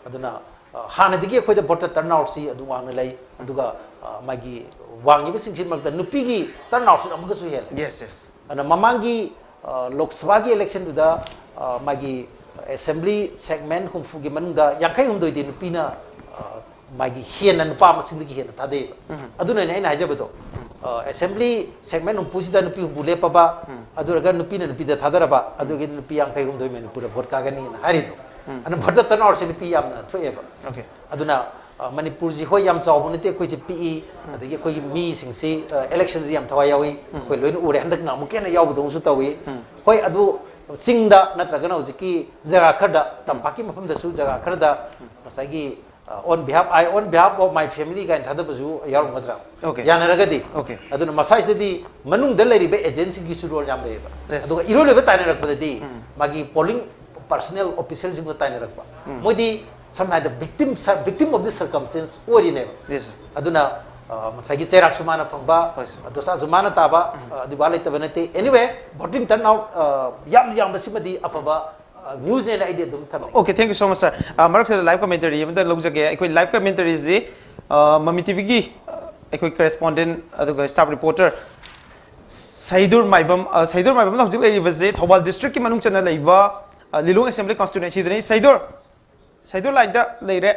ꯑꯗꯨꯅ ꯑ, ꯍꯥꯟꯅꯗꯒꯤ ꯑꯩꯈꯣꯏꯗ voter turnoutꯁꯤ ꯑꯗꯨꯝ ꯋꯥꯡꯅ ꯂꯩ꯫ ꯑꯗꯨꯒ ꯑ, ꯃꯥꯒꯤ ꯋꯥꯡꯉꯤꯕꯁꯤꯡꯁꯤ ꯃꯔꯛꯇ ꯅꯨꯄꯤꯒꯤ turnoutꯁꯤꯅ ꯑꯃꯨꯛꯀꯁꯨ ꯍꯦꯜꯂꯦ꯫ Yes, yes. ꯑꯗꯨꯅ ꯃꯃꯥꯡꯒꯤ ꯑ, ꯂꯣꯛ ꯁꯚꯥꯒꯤ electionꯗꯨꯗ ꯑ, ꯃꯥꯒꯤ assembly segment ꯍꯨꯝꯐꯨꯒꯤ ꯃꯅꯨꯡꯗ ꯌꯥꯡꯈꯩ ꯍꯨꯝꯗꯣꯏꯗꯤ ꯅꯨꯄꯤꯅ ꯑ, ꯃꯥꯒꯤ ꯍꯦꯟꯅ ꯅꯨꯄꯥ ꯃꯁꯤꯡꯗꯒꯤ ꯍꯦꯟꯅ ꯊꯥꯗꯩꯑꯕ꯫ ꯑꯗꯨꯅꯅꯦ ꯑꯩꯅ ꯍꯥꯏꯖꯕꯗꯣ, ꯑ, assembly segment ꯍꯨꯝꯐꯨꯁꯤꯗ ꯅꯨꯄꯤ ꯍꯨꯝꯐꯨ ꯂꯦꯞꯄꯕ, ꯑꯗꯨ ꯑꯣꯏꯔꯒ ꯅꯨꯄꯤꯅ ꯅꯨꯄꯤꯗ ꯊꯥꯗꯔꯕ, ꯑꯗꯨꯒꯤ ꯅꯨꯄꯤ ꯌꯥꯡꯈꯩ ꯍꯨꯝꯗꯣꯏ ꯃꯅꯤꯄꯨꯔꯗ vote ꯀꯥꯒꯅꯤꯅ ꯍꯥꯏꯔꯤꯗꯣ꯫ ꯑꯗꯨꯅ voter turnoutꯁꯤ ꯅꯨꯄꯤ ꯌꯥꯝꯅ ꯊꯣꯛꯑꯦꯕ꯫ Okay. ꯑꯗꯨꯅ ꯑ, ꯃꯅꯤꯄꯨꯔꯁꯤ ꯍꯣꯏ ꯌꯥꯝ ꯆꯥꯎꯕ ꯅꯠꯇꯦ, ꯑꯩꯈꯣꯏꯁꯤ ꯄꯤꯛꯏ, ꯑꯗꯒꯤ ꯑꯩꯈꯣꯏꯒꯤ ꯃꯤꯁꯤꯡꯁꯤ ꯑ, electionꯗꯗꯤ ꯌꯥꯝ ꯊꯋꯥꯏ ꯌꯥꯎꯏ, ꯑꯩꯈꯣꯏ ꯂꯣꯏꯅ ꯎꯔꯦ, ꯍꯟꯗꯛ ꯅꯍꯥꯟꯃꯨꯛꯀꯤ ꯍꯦꯟꯅ ꯌꯥꯎꯕꯗꯧꯅꯁꯨ ꯇꯧꯏ꯫ ꯍꯣꯏ, ꯑꯗꯨ ꯆꯤꯡꯗ ꯅꯠꯇ꯭ꯔꯒꯅ ꯍꯧꯖꯤꯛꯀꯤ ꯖꯒꯥ ꯈꯔꯗ, ꯇꯝꯄꯥꯛꯀꯤ ꯃꯐꯝꯗꯁꯨ ꯖꯒꯥ ꯈꯔꯗ ꯉꯁꯥꯏꯒꯤ ꯑ, on behalf, I on behalf of my family ꯀꯥꯏꯅ ꯊꯥꯗꯕꯁꯨ ꯌꯥꯎꯔꯝꯒꯗ꯭ꯔꯥ? Okay. ꯌꯥꯅꯔꯒꯗꯤ꯫ Okay. ꯑꯗꯨꯅ ꯃꯁꯥꯏꯁꯤꯗꯗꯤ ꯃꯅꯨꯡꯗ ꯂꯩꯔꯤꯕ agentꯁꯤꯡꯒꯤꯁꯨ role ꯌꯥꯝ ꯂꯩꯌꯦꯕ꯫ Yes. ꯑꯗꯨꯒ ꯏꯔꯣꯏ ꯂꯣꯏꯕ ꯇꯥꯏꯅꯔꯛꯄꯗꯗꯤ ꯃꯥꯒꯤ polling personnel officialꯁꯤꯡꯗꯣ ꯇꯥꯏꯅꯔꯛꯄ꯫ ꯃꯣꯏꯗꯤ ꯁꯝꯅ ꯍꯥꯏꯔꯕꯗ victim, victim of the circumstance ꯑꯣꯏꯔꯤꯅꯦꯕ꯫ Yes, sir. ꯑꯗꯨꯅ ꯑ, ꯉꯁꯥꯏꯒꯤ ꯆꯩꯔꯥꯛꯁꯨ ꯃꯥꯅ ꯐꯪꯕ, ꯍꯣꯏ, sir. ꯗꯣꯁꯥꯁꯨ ꯃꯥꯅ ꯇꯥꯕ, ꯑ, ꯑꯗꯨ ꯋꯥ ꯂꯩꯇꯕ ꯅꯠꯇꯦ꯫ Anyway, voting turnout, ꯑ, ꯌꯥꯝ ꯌꯥꯝꯕꯁꯤꯃꯗꯤ ꯑꯐꯕ ꯑ, newsꯅꯦꯅ ꯑꯩꯗꯤ ꯑꯗꯨꯝ ꯊꯝꯃꯤ꯫ Okay, thank you so much, sir. ꯑ, ꯃꯔꯛꯁꯤꯗ live commentary ꯑꯃꯇ ꯂꯧꯖꯒꯦ꯫ ꯑꯩꯈꯣꯏ live commentaryꯁꯤ, ꯑ, ꯃꯃꯤ ꯇꯤꯚꯤꯒꯤ, ꯑ, ꯑꯩꯈꯣꯏ correspondent ꯑꯗꯨꯒ staff reporter ꯁꯩꯗꯨꯔ ꯃꯥꯏꯕꯝ, ꯑ, ꯁꯩꯗꯨꯔ ꯃꯥꯏꯕꯝꯅ ꯍꯧꯖꯤꯛ ꯂꯩꯔꯤꯕꯁꯦ ꯊꯧꯕꯥꯜ districtꯀꯤ ꯃꯅꯨꯡ ꯆꯟꯅ ꯂꯩꯕ, ꯑ, ꯂꯤꯂꯣꯡ assembly constituencyꯗꯅꯤ꯫ ꯁꯩꯗꯨꯔ, ꯁꯩꯗꯨꯔ lineꯗ ꯂꯩꯔꯦ꯫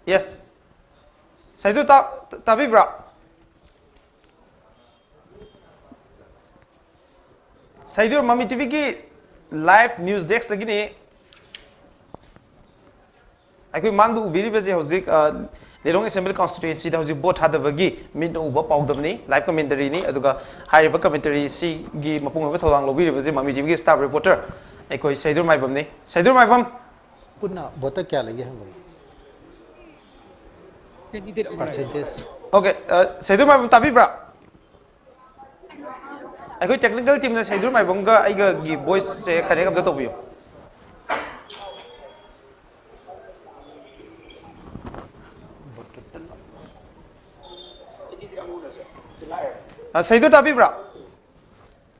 Yes. ꯁꯩꯗꯨꯔ ꯇꯥ-, ꯇꯥꯕꯤꯕ꯭ꯔꯥ? ꯁꯩꯗꯨ ꯃꯃꯤ ꯇꯤꯚꯤꯒꯤ ꯂꯥꯏꯚ ꯅ꯭ꯌꯨꯁ ꯗꯦꯁꯛꯇꯒꯤꯅꯤ꯫ ꯑꯩꯈꯣꯏ ꯃꯥꯡꯗ ꯎꯕꯤꯔꯤꯕꯁꯦ ꯍꯧꯖꯤꯛ, ꯑ, ꯂꯤꯂꯣꯡ ꯑꯦꯁꯦꯝꯕ꯭ꯂꯤ ꯀꯟꯁꯇꯤꯇ꯭ꯋꯦꯟꯁꯤꯗ ꯍꯧꯖꯤꯛ ꯚꯣꯠ ꯊꯥꯗꯕꯒꯤ ꯃꯤꯠꯅ ꯎꯕ ꯄꯥꯎꯗꯝꯅꯤ, ꯂꯥꯏꯚ ꯀꯃꯦꯟꯇꯔꯤꯅꯤ꯫ ꯑꯗꯨꯒ ꯍꯥꯏꯔꯤꯕ ꯀꯃꯦꯟꯇꯔꯤ ꯑꯁꯤꯒꯤ ꯃꯄꯨꯡ ꯑꯣꯏꯕ ꯊꯧꯗꯥꯡ ꯂꯧꯕꯤꯔꯤꯕꯁꯤ ꯃꯃꯤ ꯇꯤꯚꯤꯒꯤ ꯁ꯭ꯇꯥꯐ ꯔꯤꯄꯣꯔꯇꯔ ꯑꯩꯈꯣꯏ ꯁꯩꯗꯨꯔ ꯃꯥꯏꯕꯝꯅꯤ꯫ ꯁꯩꯗꯨꯔ ꯃꯥꯏꯕꯝ꯫ ꯄꯨꯟꯅ ꯚꯣꯇꯔ ꯀꯌꯥ ꯂꯩꯒꯦ ꯍꯪꯕꯅꯤ꯫ ꯄꯥꯔꯁꯦꯟꯇꯦꯖ꯫ ꯑꯣꯀꯦ, ꯑ, ꯁꯩꯗꯨꯔ ꯃꯥꯏꯕꯝ ꯇꯥꯕꯤꯕ꯭ꯔꯥ? ꯑꯩꯈꯣꯏ ꯇꯦꯛꯅꯤꯀꯦꯜ ꯇꯤꯝꯅ ꯁꯩꯗꯨꯔ ꯃꯥꯏꯕꯝꯒ ꯑꯩꯒꯒꯤ ꯚꯣꯏꯁꯁꯦ ꯀꯅꯦꯛ ꯑꯝꯇ ꯇꯧꯕꯤꯌꯨ꯫ ꯑ, ꯁꯩꯗꯨꯔ ꯇꯥꯕꯤꯕ꯭ꯔꯥ?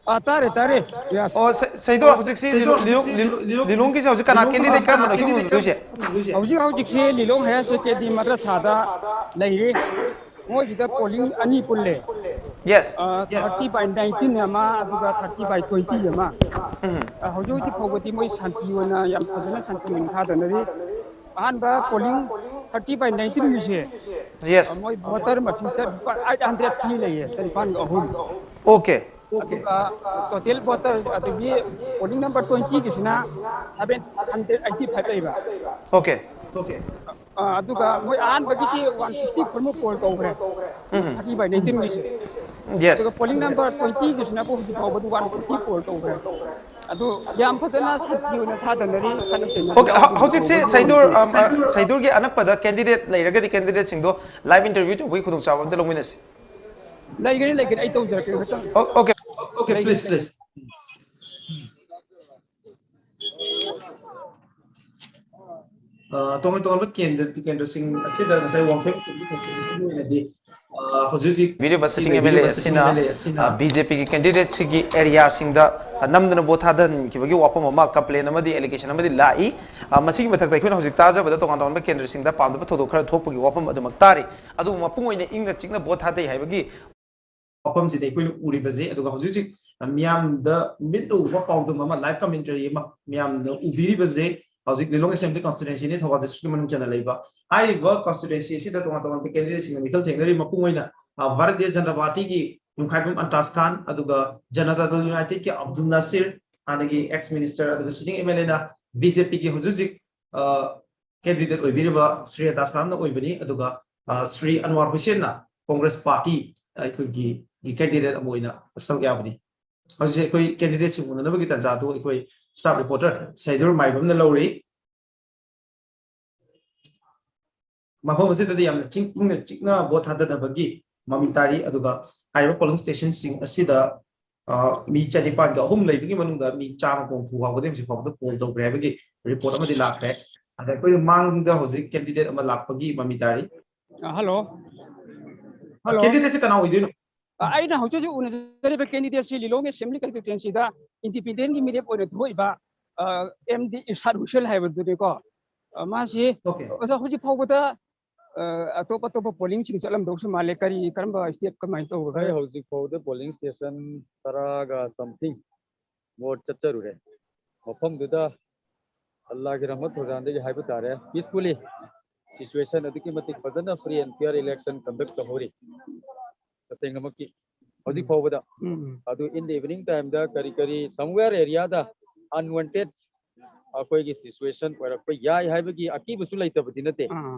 ꯑꯥ, ꯇꯥꯔꯦ ꯇꯥꯔꯦ꯫ ꯌꯥꯁ꯫ ꯑꯣ, ꯁꯩ-, ꯁꯩꯗꯨꯔ, ꯍꯧꯖꯤꯛꯁꯤ ꯂꯤꯂꯣꯡ, ꯂꯤꯂꯣꯡ, ꯂꯤꯂꯣꯡ, ꯂꯤꯂꯣꯡꯒꯤꯁꯦ ꯍꯧꯖꯤꯛ ꯀꯅꯥ ꯀꯦꯟꯗꯤꯗꯦꯠ ꯀꯔꯝꯕꯅꯣ ꯏꯍꯨꯝ ꯍꯨꯝꯗꯣꯏꯁꯦ? ꯍꯧꯖꯤꯛ ꯍꯧꯖꯤꯛꯁꯤ ꯂꯤꯂꯣꯡ ꯍꯥꯌꯔ ꯁꯦꯀꯦꯟꯗꯔꯤ ꯃꯗ꯭ꯔꯁꯥꯗ ꯂꯩꯔꯤ꯫ ꯃꯣꯏꯁꯤꯗ ꯄꯣꯂꯤꯡ ꯑꯅꯤ ꯄꯨꯜꯂꯦ꯫ ꯌꯦꯁ꯫ ꯑꯥ, ꯊꯥꯔꯇꯤ ꯕꯥꯏ ꯅꯥꯏꯟꯇꯤꯟ ꯑꯃ, ꯑꯗꯨꯒ ꯊꯥꯔꯇꯤ ꯕꯥꯏ ꯇ꯭ꯋꯦꯟꯇꯤ ꯑꯃ꯫ ꯎꯝ꯫ ꯑꯥ, ꯍꯧꯖꯤꯛ ꯍꯧꯖꯤꯛ ꯐꯥꯎꯕꯗꯤ ꯃꯣꯏ ꯁꯥꯟꯇꯤ ꯑꯣꯏꯅ ꯌꯥꯝ ꯐꯖꯅ ꯁꯥꯟꯇꯤ ꯑꯣꯏꯅ ꯊꯥꯗꯅꯔꯤ꯫ ꯑꯍꯥꯟꯕ polling thirty by ꯅꯥꯏꯟꯇꯤꯟꯒꯤꯁꯦ, ah, yes. ꯃꯣꯏ ꯚꯣꯇꯔ ꯃꯁꯤꯡ ꯆꯅꯤꯄꯥꯟ, ꯑꯩꯠ ꯍꯟꯗ꯭ꯔꯦꯠ ꯊ꯭ꯔꯤ ꯂꯩꯌꯦ, ꯆꯅꯤꯄꯥꯟꯒ ꯑꯍꯨꯝ꯫ ꯑꯣꯀꯦ꯫ ꯑꯗꯨꯒ ꯇꯣꯇꯦꯜ ꯚꯣꯇꯔ ꯑꯗꯒꯤ ꯄꯣꯂꯤꯡ ꯅꯝꯕꯔ ꯇ꯭ꯋꯦꯟꯇꯤꯒꯤꯁꯤꯅ ꯁꯚꯦꯟ ꯍꯟꯗ꯭ꯔꯦꯠ ꯑꯩꯠꯇꯤ ꯐꯥꯏꯚ ꯂꯩꯕ꯫ ꯑꯣꯀꯦ꯫ ꯑꯥ, ꯑꯗꯨꯒ ꯃꯣꯏ ꯑꯍꯥꯟꯕꯒꯤꯁꯤ ꯋꯥꯟ ꯁꯤꯛꯁꯇꯤ ꯐꯣꯔꯃꯨꯛ ꯄꯣꯜ ꯇꯧꯈ꯭ꯔꯦ꯫ ꯎꯝ꯫ ꯊꯥꯔꯇꯤ ꯕꯥꯏ ꯅꯥꯏꯟꯇꯤꯟꯒꯤꯁꯦ꯫ ꯌꯦꯁ꯫ ꯑꯗꯨꯒ ꯄꯣꯂꯤꯡ ꯅꯝꯕꯔ ꯇ꯭ꯋꯦꯟꯇꯤꯒꯤꯁꯤꯅꯕꯨ ꯍꯧꯖꯤꯛ ꯐꯥꯎꯕꯗꯤ ꯋꯥꯟ ꯐꯤꯐꯇꯤ ꯄꯣꯜ ꯇꯧꯈ꯭ꯔꯦ꯫ ꯑꯗꯨ ꯌꯥꯝ ꯐꯖꯅ ꯁꯥꯟꯇꯤ ꯑꯣꯏꯅ ꯊꯥꯗꯅꯔꯤ, ꯈꯠꯅ ꯆꯩꯅꯕ ꯑꯣꯀꯦ, ꯍ-, ꯌꯥꯎꯗꯦ꯫ ꯍꯧꯖꯤꯛꯁꯦ ꯁꯩꯗꯨꯔ, ꯑ, ꯑ, ꯁꯩꯗꯨꯔꯒꯤ ꯑꯅꯛꯄꯗ ꯀꯦꯟꯗꯤꯗꯦꯠ ꯂꯩꯔꯒꯗꯤ ꯀꯦꯟꯗꯤꯗꯦꯠꯁꯤꯡꯗꯣ ꯂꯥꯏꯚ ꯏꯟꯇꯔꯚ꯭ꯌꯨ ꯇꯧꯕꯒꯤ ꯈꯨꯗꯣꯡꯆꯥꯕ ꯑꯝꯇ ꯂꯧꯃꯤꯟꯅꯁꯤ꯫ ꯂꯩꯒꯅꯤ, ꯂꯩꯒꯅꯤ, ꯑꯩ ꯇꯧꯖꯔꯛꯀꯦ ꯈꯤꯇꯪ꯫ ꯑꯣ-, ꯑꯣꯀꯦ꯫ Okay, please, please. ꯑ, ꯇꯣꯉꯥꯟ ꯇꯣꯉꯥꯟꯕ ꯀꯦꯟꯗ꯭ꯔ, ꯀꯦꯟꯗ꯭ꯔꯁꯤꯡ ꯑꯁꯤꯗ ꯉꯁꯥꯏ ꯋꯥꯡꯈꯦꯝ ꯑꯦꯁꯦꯝꯕ꯭ꯂꯤ ꯀꯟꯁꯇꯤꯇ꯭ꯌꯨꯑꯦꯟꯁꯤꯒꯤ ꯑꯣꯏꯅꯗꯤ, ꯑ, ꯍꯧꯖꯤꯛ ꯍꯧꯖꯤꯛ ꯄꯤꯔꯤꯕ ꯁꯤꯇꯤꯡ ꯑꯦꯝ ꯑꯦꯜ ꯑꯦ ꯂꯩꯕꯤꯔꯤꯕ ꯑꯁꯤꯅ, ꯁꯤꯇꯤꯡ ꯑꯦꯝ ꯑꯦꯜ ꯑꯦ ꯑꯁꯤꯅ ꯑ, ꯕꯤ ꯖꯦ ꯄꯤꯒꯤ ꯀꯦꯟꯗꯤꯗꯦꯠꯁꯤꯒꯤ ꯑꯦꯔꯤꯌꯥꯁꯤꯡꯗ, ꯑ, ꯅꯝꯗꯅ ꯚꯣꯠ ꯊꯥꯗꯍꯟꯈꯤꯕꯒꯤ ꯋꯥꯐꯝ ꯑꯃ, ꯀꯝꯄ꯭ꯂꯦꯟ ꯑꯃꯗꯤ ꯑꯦꯂꯤꯒꯦꯁꯟ ꯑꯃꯗꯤ ꯂꯥꯛꯏ꯫ ꯑ, ꯃꯁꯤꯒꯤ ꯃꯊꯛꯇ ꯑꯩꯈꯣꯏꯅ ꯍꯧꯖꯤꯛ ꯇꯥꯖꯕꯗ ꯇꯣꯉꯥꯟ ꯇꯣꯉꯥꯟꯕ ꯀꯦꯟꯗ꯭ꯔꯁꯤꯡꯗ ꯄꯥꯝꯗꯕ ꯊꯧꯗꯣꯛ ꯈꯔ ꯊꯣꯛꯄꯒꯤ ꯋꯥꯐꯝ ꯑꯗꯨꯃꯛ ꯇꯥꯔꯤ꯫ ꯑꯗꯨꯕꯨ ꯃꯄꯨꯡ ꯑꯣꯏꯅ ꯏꯪꯅ ꯆꯤꯛꯅ ꯚꯣꯠ ꯊꯥꯗꯩ ꯍꯥꯏꯕꯒꯤ ꯋꯥꯐꯝꯁꯤꯗꯤ ꯑꯩꯈꯣꯏꯅ ꯎꯔꯤꯕꯁꯦ, ꯑꯗꯨꯒ ꯍꯧꯖꯤꯛ ꯍꯧꯖꯤꯛ ꯃꯤꯌꯥꯝꯗ ꯃꯤꯠꯅ ꯎꯕ ꯄꯥꯎꯗꯝ ꯑꯃ, ꯂꯥꯏꯚ ꯀꯃꯦꯟꯇꯔꯤ ꯑꯃ ꯃꯤꯌꯥꯝꯅ ꯎꯕꯤꯔꯤꯕꯁꯦ, ꯍꯧꯖꯤꯛ ꯂꯤꯂꯣꯡ ꯑꯦꯁꯦꯝꯕ꯭ꯂꯤ ꯀꯟꯁꯇꯤꯇ꯭ꯋꯦꯟꯁꯤꯅꯤ, ꯊꯧꯕꯥꯜ ꯗꯤꯁꯇ꯭ꯔꯤꯛꯀꯤ ꯃꯅꯨꯡ ꯆꯟꯅ ꯂꯩꯕ꯫ ꯍꯥꯏꯔꯤꯕ ꯀꯟꯁꯇꯤꯇ꯭ꯋꯦꯟꯁꯤ ꯑꯁꯤꯗ ꯇꯣꯉꯥꯟ ꯇꯣꯉꯥꯟꯕ ꯀꯦꯟꯗꯤꯗꯦꯠꯁꯤꯡꯅ ꯃꯤꯈꯜ ꯊꯦꯡꯅꯔꯤ꯫ ꯃꯄꯨꯡ ꯑꯣꯏꯅ, ꯑ, ꯚꯥꯔꯇꯤꯌ ꯖꯅꯇꯥ ꯄꯥꯔꯇꯤꯒꯤ ꯌꯨꯝꯈꯥꯏꯕꯝ ꯑꯟꯇꯥꯁ ꯈꯥꯟ, ꯑꯗꯨꯒ ꯖꯅꯇꯥ ꯗꯜ ꯌꯨꯅꯥꯏꯇꯦꯗꯀꯤ ꯑꯕꯗꯨꯜ ꯅꯥꯁꯤꯔ, ꯍꯥꯟꯅꯒꯤ ex minister ꯑꯗꯨꯒ sitting MLA ꯅ BJP ꯒꯤ ꯍꯧꯖꯤꯛ ꯍꯧꯖꯤꯛ candidate ꯑꯣꯏꯕꯤꯔꯤꯕ ꯁ꯭ꯔꯤ ꯑꯟꯇꯥꯁ ꯈꯥꯟꯅ ꯑꯣꯏꯕꯅꯤ꯫ ꯑꯗꯨꯒ ꯁ꯭ꯔꯤ ꯑꯟꯋꯥꯔ ꯍꯨꯁꯦꯟꯅ Congress party ꯑꯩꯈꯣꯏꯒꯤ candidate ꯑꯃ ꯑꯣꯏꯅ ꯁꯔꯨꯛ ꯌꯥꯕꯅꯤ꯫ ꯍꯧꯖꯤꯛ ꯑꯩꯈꯣꯏ candidate ꯁꯤꯡ ꯎꯅꯅꯕꯒꯤ ꯇꯥꯟꯖꯥꯗꯨ ꯑꯩꯈꯣꯏ staff reporter ꯁꯩꯗꯨꯔ ꯃꯥꯏꯕꯝꯅ ꯂꯧꯔꯤ꯫ ꯃꯐꯝ ꯑꯁꯤꯗꯗꯤ ꯌꯥꯝꯅ ꯆꯤꯡ ꯏꯪꯅ ꯆꯤꯛꯅ vote ꯊꯥꯗꯅꯕꯒꯤ ꯃꯃꯤ ꯇꯥꯔꯤ꯫ ꯑꯗꯨꯒ ꯍꯥꯏꯔꯤꯕ polling station ꯁꯤꯡ ꯑꯁꯤꯗ ꯃꯤ ꯆꯅꯤꯄꯥꯟꯒ ꯑꯍꯨꯝ ꯂꯩꯕꯒꯤ ꯃꯅꯨꯡꯗ ꯃꯤ ꯆꯥꯝꯃꯒ ꯍꯨꯝꯐꯨ ꯐꯥꯎꯕꯗꯤ ꯍꯧꯖꯤꯛ ꯐꯥꯎꯕꯗ poll ꯇꯧꯈ꯭ꯔꯦ ꯍꯥꯏꯕꯒꯤ report ꯑꯃꯗꯤ ꯂꯥꯛꯈ꯭ꯔꯦ꯫ ꯑꯗ ꯑꯩꯈꯣꯏꯅ ꯃꯥꯡꯗ ꯍꯧꯖꯤꯛ candidate ꯑꯃ ꯂꯥꯛꯄꯒꯤ ꯃꯃꯤ ꯇꯥꯔꯤ꯫ ꯍꯜꯂꯣ꯫ ꯍꯜꯂꯣ꯫ Candidate ꯁꯤ ꯀꯅꯥ ꯑꯣꯏꯗꯣꯏꯅꯣ? ꯑꯩꯅ ꯍꯧꯖꯤꯛ ꯍꯧꯖꯤꯛ ꯎꯅꯖꯔꯤꯕ candidate ꯁꯤ ꯂꯤꯂꯣꯡ assembly constituency ꯗ independent ꯀꯤ ꯃꯤꯔꯦꯞ ꯑꯣꯏꯅ ꯊꯣꯛꯏꯕ ꯑꯦꯝ ꯗꯤ ꯏꯔꯁꯥꯗ ꯍꯨꯁꯦꯟ ꯍꯥꯏꯕꯗꯨꯅꯤꯀꯣ꯫ ꯃꯥꯁꯤ ꯑꯣꯖꯥ ꯍꯧꯖꯤꯛ ꯐꯥꯎꯕꯗ ꯑꯇꯣꯞ ꯑꯇꯣꯞꯄ polling ꯁꯤꯡ ꯆꯠꯂꯝꯗꯧꯁꯨ ꯃꯥꯜꯂꯦ꯫ ꯀꯔꯤ, ꯀꯔꯝꯕ step ꯀꯃꯥꯏꯅ ꯇꯧꯕꯒꯦ? ꯑꯩ ꯍꯧꯖꯤꯛ ꯐꯥꯎꯕꯗ polling station ꯇꯔꯥꯒ something vote ꯆꯠꯆꯔꯨꯔꯦ꯫ ꯃꯐꯝꯗꯨꯗ ꯑꯜꯂꯥꯒꯤ ꯔꯍꯃꯠ ꯊꯧꯖꯥꯟꯗꯒꯤ ꯍꯥꯏꯕ ꯇꯥꯔꯦ, peacefully situation ꯑꯗꯨꯛꯀꯤ ꯃꯇꯤꯛ ꯐꯖꯅ free and fair election conduct ꯇꯧꯍꯧꯔꯤ꯫ ꯇꯁꯦꯡꯅꯃꯛꯀꯤ ꯍꯧꯖꯤꯛ ꯐꯥꯎꯕꯗ꯫ ꯑꯗꯨ in the evening time ꯗ ꯀꯔꯤ ꯀꯔꯤ somewhere area ꯗ unwanted ꯑꯩꯈꯣꯏꯒꯤ situation ꯑꯣꯏꯔꯛꯄ ꯌꯥꯏ ꯍꯥꯏꯕꯒꯤ ꯑꯀꯤꯕꯁꯨ ꯂꯩꯇꯕꯗꯤ ꯅꯠꯇꯦ꯫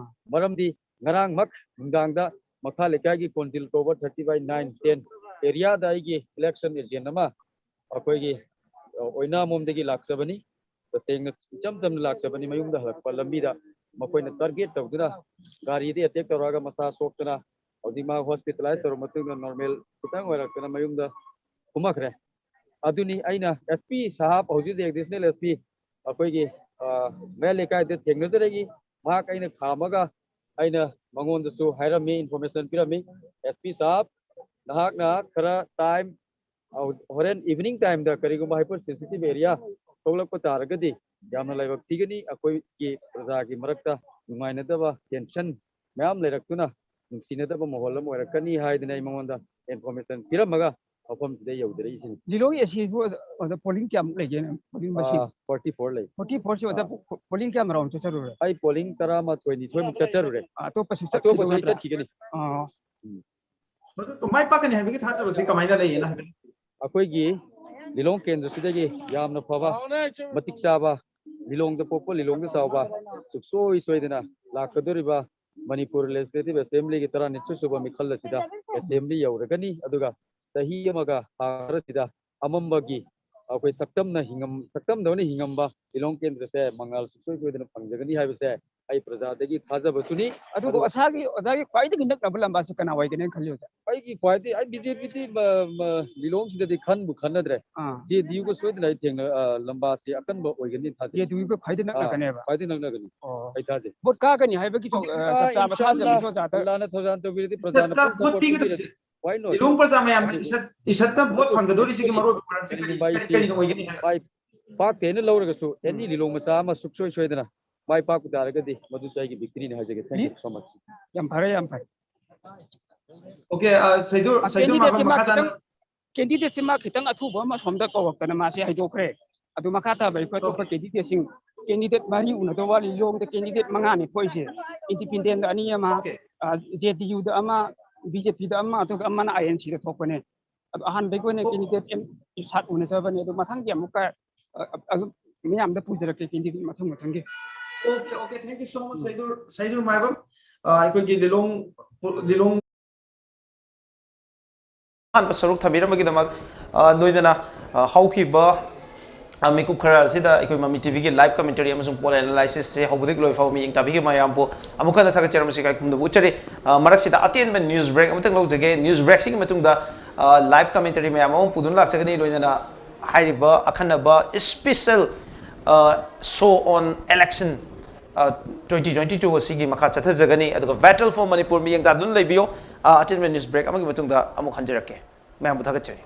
ꯃꯔꯝꯗꯤ ꯉꯔꯥꯡꯃꯛ ꯅꯨꯡꯗꯥꯡꯗ ꯃꯈꯥ ꯂꯩꯀꯥꯏꯒꯤ ꯀꯣꯟꯖꯤꯜ ꯀꯧꯕ thirty by nine ten area ꯗ ꯑꯩꯒꯤ election agent ꯑꯃ ꯑꯩꯈꯣꯏꯒꯤ ꯑꯣꯏꯅꯥꯃꯣꯝꯗꯒꯤ ꯂꯥꯛꯆꯕꯅꯤ꯫ ꯇꯁꯦꯡꯅ ꯏꯆꯝ ꯆꯝꯅ ꯂꯥꯛꯆꯕꯅꯤ꯫ ꯃꯌꯨꯝꯗ ꯍꯜꯂꯛꯄ ꯂꯝꯕꯤꯗ ꯃꯈꯣꯏꯅ target ꯇꯧꯗꯨꯅ ꯒꯥꯔꯤꯗ attack ꯇꯧꯔꯛꯑꯒ ꯃꯁꯥ ꯁꯣꯛꯇꯅ ꯍꯧꯖꯤꯛ ꯃꯥ hospitalize ꯇꯧꯔꯕ ꯃꯇꯨꯡꯗ normal ꯈꯤꯇꯪ ꯑꯣꯏꯔꯛꯇꯅ ꯃꯌꯨꯝꯗ ꯀꯨꯝꯃꯛꯈ꯭ꯔꯦ꯫ ꯑꯗꯨꯅꯤ ꯑꯩꯅ SP ꯁꯥꯍꯥꯕ, ꯍꯧꯖꯤꯛ ꯍꯧꯖꯤꯛ additional SP ꯑꯩꯈꯣꯏꯒꯤ ꯃꯌꯥꯏ ꯂꯩꯀꯥꯏꯗ ꯊꯦꯡꯅꯖꯔꯛꯏ꯫ ꯃꯍꯥꯛ ꯑꯩꯅ ꯈꯥꯝꯃꯒ ꯑꯩꯅ ꯃꯉꯣꯟꯗꯁꯨ ꯍꯥꯏꯔꯝꯃꯤ, information ꯄꯤꯔꯝꯃꯤ, "SP ꯁꯥꯍꯥꯕ, ꯅꯍꯥꯛꯅ ꯈꯔ time ꯍꯣꯔꯦꯟ evening time ꯗ ꯀꯔꯤꯒꯨꯝꯕ hyper sensitive area ꯊꯣꯛꯂꯛꯄ ꯇꯥꯔꯒꯗꯤ ꯌꯥꯝꯅ ꯂꯥꯏꯕꯛ ꯊꯤꯒꯅꯤ꯫ ꯑꯩꯈꯣꯏꯒꯤ ꯄ꯭ꯔꯖꯥꯒꯤ ꯃꯔꯛꯇ ꯅꯨꯡꯉꯥꯏꯅꯗꯕ, tension ꯃꯌꯥꯝ ꯂꯩꯔꯛꯇꯨꯅ ꯅꯨꯡꯁꯤꯅꯗꯕ ꯃꯥꯍꯣꯜ ꯑꯃ ꯑꯣꯏꯔꯛꯀꯅꯤ" ꯍꯥꯏꯗꯅ ꯑꯩ ꯃꯉꯣꯟꯗ information ꯄꯤꯔꯝꯃꯒ ꯃꯐꯝꯁꯤꯗ ꯌꯧꯖꯔꯛꯏꯁꯤꯅꯤ꯫ ꯂꯤꯂꯣꯡꯒꯤ ꯑꯁꯤꯕꯨ ꯑꯣꯖꯥ polling ꯀꯌꯥꯃꯨꯛ ꯂꯩꯒꯦ? Polling ꯃꯁꯤꯡ? Forty four ꯂꯩ꯫ Forty four ꯁꯤ ꯑꯣꯖꯥ polling ꯀꯌꯥꯝ round ꯆꯠꯆꯔꯨꯔꯦ? ꯑꯩ polling ꯇꯔꯥꯃꯥꯊꯣꯏ ꯅꯤꯊꯣꯏꯃꯨꯛ ꯆꯠꯆꯔꯨꯔꯦ꯫ ꯑꯇꯣꯞꯄꯁꯨ ꯑꯇꯣꯞꯄꯁꯨ ꯆꯠꯈꯤꯗꯧ ꯑꯩ ꯅꯠꯇ꯭ꯔꯥ? ꯆꯠꯈꯤꯒꯅꯤ꯫ ꯑꯥ꯫ ꯎꯝ꯫ ꯃꯥꯏ ꯄꯥꯛꯀꯅꯤ ꯍꯥꯏꯕꯒꯤ ꯊꯥꯖꯕꯁꯤ ꯀꯃꯥꯏꯅ ꯂꯩꯌꯦꯅ ꯍꯥꯏꯕ? ꯑꯩꯈꯣꯏꯒꯤ ꯂꯤꯂꯣꯡ ꯀꯦꯟꯗ꯭ꯔꯁꯤꯗꯒꯤ ꯌꯥꯝꯅ ꯐꯕ, ꯃꯇꯤꯛ ꯆꯥꯕ, ꯂꯤꯂꯣꯡꯗ ꯄꯣꯛꯄ, ꯂꯤꯂꯣꯡꯗ ꯆꯥꯎꯕ, ꯁꯨꯡꯁꯣꯏ ꯁꯣꯏꯗꯅ ꯂꯥꯛꯀꯗꯧꯔꯤꯕ ꯃꯅꯤꯄꯨꯔ ꯂꯦꯖꯤꯁꯂꯦꯇꯤꯚ ꯑꯦꯁꯦꯝꯕ꯭ꯂꯤꯒꯤ ꯇꯔꯥꯅꯤꯊꯣꯏ ꯁꯨꯕ ꯃꯤꯈꯜ ꯑꯁꯤꯗ ꯑꯦꯁꯦꯝꯕ꯭ꯂꯤ ꯌꯧꯔꯒꯅꯤ꯫ ꯑꯗꯨꯒ ꯆꯍꯤ ꯑꯃꯒ ꯊꯥ ꯈꯔꯁꯤꯗ ꯑꯃꯝꯕꯒꯤ ꯑꯩꯈꯣꯏ ꯁꯛꯇꯝꯅ ꯍꯤꯡꯉꯝ-, ꯁꯛꯇꯝꯗꯧꯅ ꯍꯤꯡꯉꯝꯕ ꯂꯤꯂꯣꯡ ꯀꯦꯟꯗ꯭ꯔꯁꯦ ꯃꯉꯥꯜ ꯁꯨꯡꯁꯣꯏ ꯁꯣꯏꯗꯅ ꯐꯪꯖꯒꯅꯤ ꯍꯥꯏꯕꯁꯦ ꯑꯩ ꯄ꯭ꯔꯖꯥꯗꯒꯤ ꯊꯥꯖꯕꯁꯨꯅꯤ꯫ ꯑꯗꯨꯕꯨ ꯑꯗꯨ ꯑꯁꯥꯒꯤ ꯑꯣꯖꯥꯒꯤ ꯈ꯭ꯋꯥꯏꯗꯒꯤ ꯅꯛꯅꯕ ꯂꯝꯕꯥꯁꯤ ꯀꯅꯥ ꯑꯣꯏꯒꯅꯤ ꯈꯜꯂꯤ ꯑꯣꯖꯥ? ꯑꯩꯒꯤ ꯈ꯭ꯋꯥꯏꯗꯒꯤ, ꯑꯩ ꯕꯤ ꯖꯦ ꯄꯤꯗꯤ, ꯃ-, ꯃ-, ꯂꯤꯂꯣꯡꯁꯤꯗꯗꯤ ꯈꯟꯕꯨ ꯈꯟꯅꯗ꯭ꯔꯦ꯫ ꯑꯥ꯫ ꯖꯦ ꯗꯤ ꯌꯨꯒ ꯁꯣꯏꯗꯅ ꯑꯩ ꯊꯦꯡꯅ-, ꯑ, ꯂꯝꯕꯥꯁꯤ ꯑꯀꯟꯕ ꯑꯣꯏꯒꯅꯤ ꯊꯥꯖꯩ꯫ ꯖꯦ ꯗꯤ ꯌꯨꯒ ꯈ꯭ꯋꯥꯏꯗꯒꯤ ꯑꯥ, ꯅꯛꯅꯒꯅꯦꯕ? ꯈ꯭ꯋꯥꯏꯗꯒꯤ ꯅꯛꯅꯒꯅꯤ꯫ ꯑꯣ꯫ ꯑꯩ ꯊꯥꯖꯩ꯫ ꯚꯣꯠ ꯀꯥꯒꯅꯤ ꯍꯥꯏꯕꯒꯤ ꯆꯧ-, ꯑ, ꯑꯥ, ꯆꯞ ꯆꯥꯕ ꯏꯟꯁꯥ ꯊꯥꯖꯕꯁꯨ ꯑꯜꯂꯥ, ꯑꯣꯖꯥꯗ ꯑꯜꯂꯥꯅ ꯊꯧꯖꯥꯜ ꯇꯧꯕꯤꯔꯗꯤ ꯄ꯭ꯔꯖꯥꯅ ꯏꯁꯠꯇ full vote support ꯄꯤꯒꯗꯕꯁꯦ, ꯄꯤꯕꯤꯔꯗꯤ, why not? ꯂꯤꯂꯣꯡ ꯄ꯭ꯔꯖꯥ ꯃꯌꯥꯝꯅ ꯑꯗꯨꯕꯨ ꯏꯁꯠ-, ꯏꯁꯠꯇ ꯚꯣꯠ ꯑꯗꯨ ꯐꯪꯒꯗꯧꯔꯤꯁꯤꯒꯤ ꯀꯔꯤ, ꯃꯔꯨꯑꯣꯏꯕ ꯃꯔꯝꯁꯤ ꯀꯔꯤ, ꯀꯔꯤ, ꯀꯔꯤ, ꯀꯔꯤꯅ ꯑꯣꯏꯒꯅꯤ ꯍꯥꯏꯕ? ꯃꯥꯏ ꯄꯥꯛꯇꯦꯅ ꯂꯧꯔꯒꯁꯨ, ꯎꯝ꯫ ꯑꯦꯅꯤ ꯂꯤꯂꯣꯡ ꯃꯆꯥ ꯑꯃ ꯁꯨꯡꯁꯣꯏ ꯁꯣꯏꯗꯅ ꯃꯥꯏ ꯄꯥꯛꯄ ꯇꯥꯔꯒꯗꯤ ꯃꯗꯨꯁꯨ ꯑꯩꯒꯤ victoryꯅꯤ ꯍꯥꯏꯖꯒꯦ꯫ Thank you so much. ꯌꯥꯝ ꯐꯔꯦ, ꯌꯥꯝ ꯐꯔꯦ꯫ Okay, ꯑ, ꯁꯩꯗꯨ-, ꯑ, ꯁꯩꯗꯨ candidateꯁꯤ ꯃꯥ ꯃꯈꯥ ꯇꯥꯅ ꯈꯤꯇꯪ, candidateꯁꯤ ꯃꯥ ꯈꯤꯇꯪ ꯑꯊꯨꯕ ꯑꯃ ꯁꯣꯝꯗ ꯀꯧꯔꯛꯇꯅ ꯃꯥꯁꯦ ꯍꯥꯏꯗꯣꯛꯈ꯭ꯔꯦ꯫ ꯑꯗꯨ ꯃꯈꯥ ꯇꯥꯕ ꯑꯩꯈꯣꯏ ꯑꯇꯣꯞꯄ Okay. candidateꯁꯤꯡ, candidate ꯃꯔꯤ ꯎꯅꯗꯧ ꯋꯥꯠꯂꯤ꯫ ꯂꯤꯂꯣꯡꯗ candidate ꯃꯉꯥꯅꯤ ꯊꯣꯛꯏꯁꯦ꯫ Independentꯗ ꯑꯅꯤ ꯑꯃ, Okay. ꯑ, ꯖꯦ ꯗꯤ ꯌꯨꯗ ꯑꯃ, ꯕꯤ ꯖꯦ ꯄꯤꯗ ꯑꯃ, ꯑꯗꯨꯒ ꯑꯃꯅ ꯑꯥꯏ ꯑꯦꯟ ꯁꯤꯗ ꯊꯣꯛꯄꯅꯦ꯫ ꯑꯗꯣ ꯑꯍꯥꯟꯕꯒꯤ ꯑꯣꯏꯅ ꯑꯣ꯫ Candidate ꯑꯦꯝ ꯏꯔꯁꯥꯗ ꯎꯅꯖꯕꯅꯦ꯫ ꯑꯗꯣ ꯃꯊꯪꯒꯤ ꯑꯃꯨꯛꯀ, ꯑ, ꯑ, ꯑꯗꯨꯝ ꯃꯌꯥꯝꯗ ꯄꯨꯖꯔꯛꯀꯦ candidate ꯃꯊꯪ ꯃꯊꯪꯒꯤ꯫ Okay, okay, thank you so much, ꯎꯝ꯫ ꯁꯩꯗꯨꯔ, ꯁꯩꯗꯨꯔ ꯃꯥꯏꯕꯝ꯫ ꯑ, ꯑꯩꯈꯣꯏꯒꯤ ꯂꯤꯂꯣꯡ, ꯂꯤꯂꯣꯡ ꯑꯍꯥꯟꯕ ꯁꯔꯨꯛ ꯊꯝꯕꯤꯔꯝꯕꯒꯤꯗꯃꯛ, ꯑ, ꯂꯣꯏꯅꯅ, ꯑ, ꯍꯧꯈꯤꯕ, ꯑ, ꯃꯤꯀꯨꯞ ꯈꯔ ꯑꯁꯤꯗ ꯑꯩꯈꯣꯏ ꯃꯃꯤ ꯇꯤ ꯚꯤꯒꯤ live commentary ꯑꯃꯁꯨꯡ poll analysisꯁꯦ ꯍꯧꯕꯗꯒꯤ ꯂꯣꯏ ꯐꯥꯎꯕ ꯃꯤꯠꯌꯦꯡ ꯇꯥꯕꯤꯈꯤꯕ ꯃꯌꯥꯝꯕꯨ ꯑꯃꯨꯛ ꯍꯟꯅ ꯊꯥꯒꯠꯆꯔꯤ ꯑꯃꯁꯨꯡ ꯏꯀꯥꯏ ꯈꯨꯝꯅꯕ ꯎꯠꯆꯔꯤ꯫ ꯑ, ꯃꯔꯛꯁꯤꯗ ꯑꯇꯦꯟꯕ news break ꯑꯃꯇꯪ ꯂꯧꯖꯒꯦ꯫ News breakꯁꯤꯒꯤ ꯃꯇꯨꯡꯗ, ꯑ, live commentary ꯃꯌꯥꯝ ꯑꯃ ꯄꯨꯗꯨꯅ ꯂꯥꯛꯆꯒꯅꯤ, ꯂꯣꯏꯅꯅ ꯍꯥꯏꯔꯤꯕ ꯑꯈꯟꯅꯕ special, ꯑ, show on election, ꯑ, twenty twenty-two ꯑꯁꯤꯒꯤ ꯃꯈꯥ ꯆꯠꯊꯖꯒꯅꯤ꯫ ꯑꯗꯨꯒ Battle for Manipur ꯃꯤꯠꯌꯦꯡ ꯇꯥꯗꯨꯅ ꯂꯩꯕꯤꯌꯨ꯫ ꯑ, ꯑꯇꯦꯟꯕ news break ꯑꯃꯒꯤ ꯃꯇꯨꯡꯗ ꯑꯃꯨꯛ ꯍꯟꯖꯔꯛꯀꯦ꯫ ꯃꯌꯥꯝꯕꯨ ꯊꯥꯒꯠꯆꯔꯤ꯫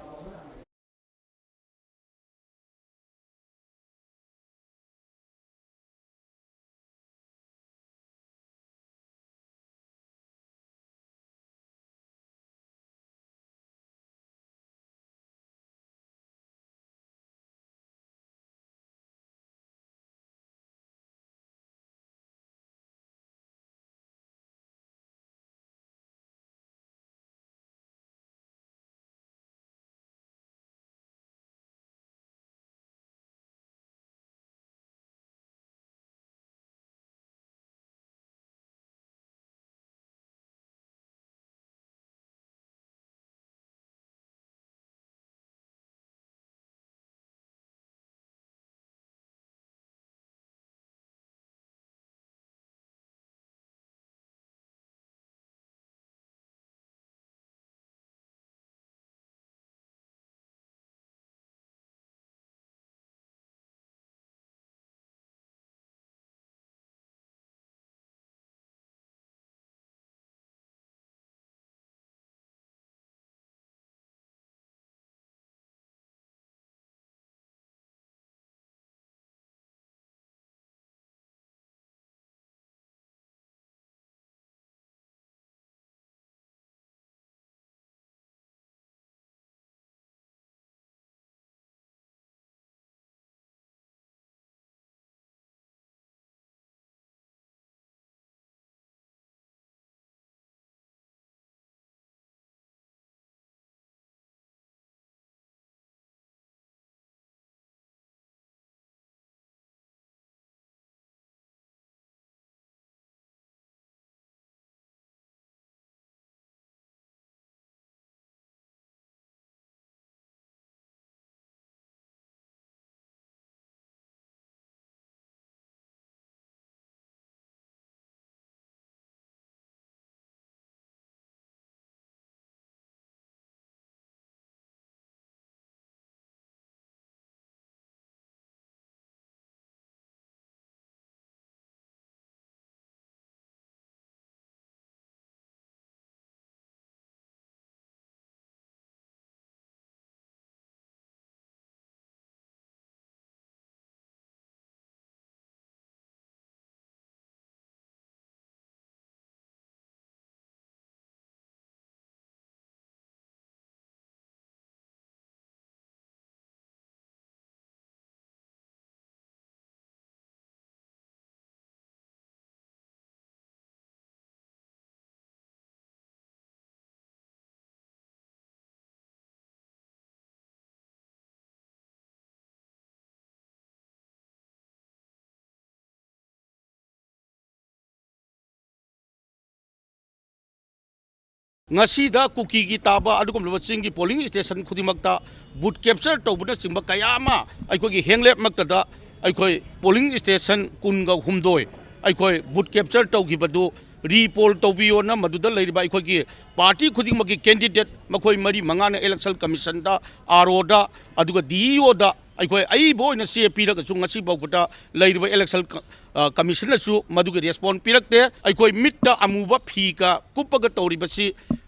ꯉꯁꯤꯗ ꯀꯨꯀꯤꯒꯤ ꯇꯥꯕ ꯑꯗꯨꯒꯨꯝꯂꯕ ꯆꯤꯡꯒꯤ polling station ꯈꯨꯗꯤꯡꯃꯛꯇ booth capture ꯇꯧꯕꯅꯆꯤꯡꯕ ꯀꯌꯥ ꯑꯃ ꯑꯩꯈꯣꯏꯒꯤ ꯍꯦꯡꯂꯦꯞꯃꯛꯇꯗ ꯑꯩꯈꯣꯏ polling station ꯀꯨꯟꯒ ꯍꯨꯝꯗꯣꯏ ꯑꯩꯈꯣꯏ booth capture ꯇꯧꯈꯤꯕꯗꯨ repoll ꯇꯧꯕꯤꯌꯣꯅ ꯃꯗꯨꯗ ꯂꯩꯔꯤꯕ ꯑꯩꯈꯣꯏꯒꯤ party ꯈꯨꯗꯤꯡꯃꯛꯀꯤ candidate ꯃꯈꯣꯏ ꯃꯔꯤ ꯃꯉꯥꯅ Election Commissionꯗ, ROꯗ, ꯑꯗꯨꯒ DEOꯗ ꯑꯩꯈꯣꯏ ꯑꯏꯕ ꯑꯣꯏꯅ ꯆꯦ ꯄꯤꯔꯒꯁꯨ ꯉꯁꯤ ꯐꯥꯎꯕꯗ ꯂꯩꯔꯤꯕ Election ꯀ-, ꯑ, Commissionꯅꯁꯨ ꯃꯗꯨꯒꯤ response ꯄꯤꯔꯛꯇꯦ꯫ ꯑꯩꯈꯣꯏ ꯃꯤꯠꯇ ꯑꯃꯨꯕ ꯐꯤꯒ ꯀꯨꯞꯄꯒ ꯇꯧꯔꯤꯕꯁꯤ,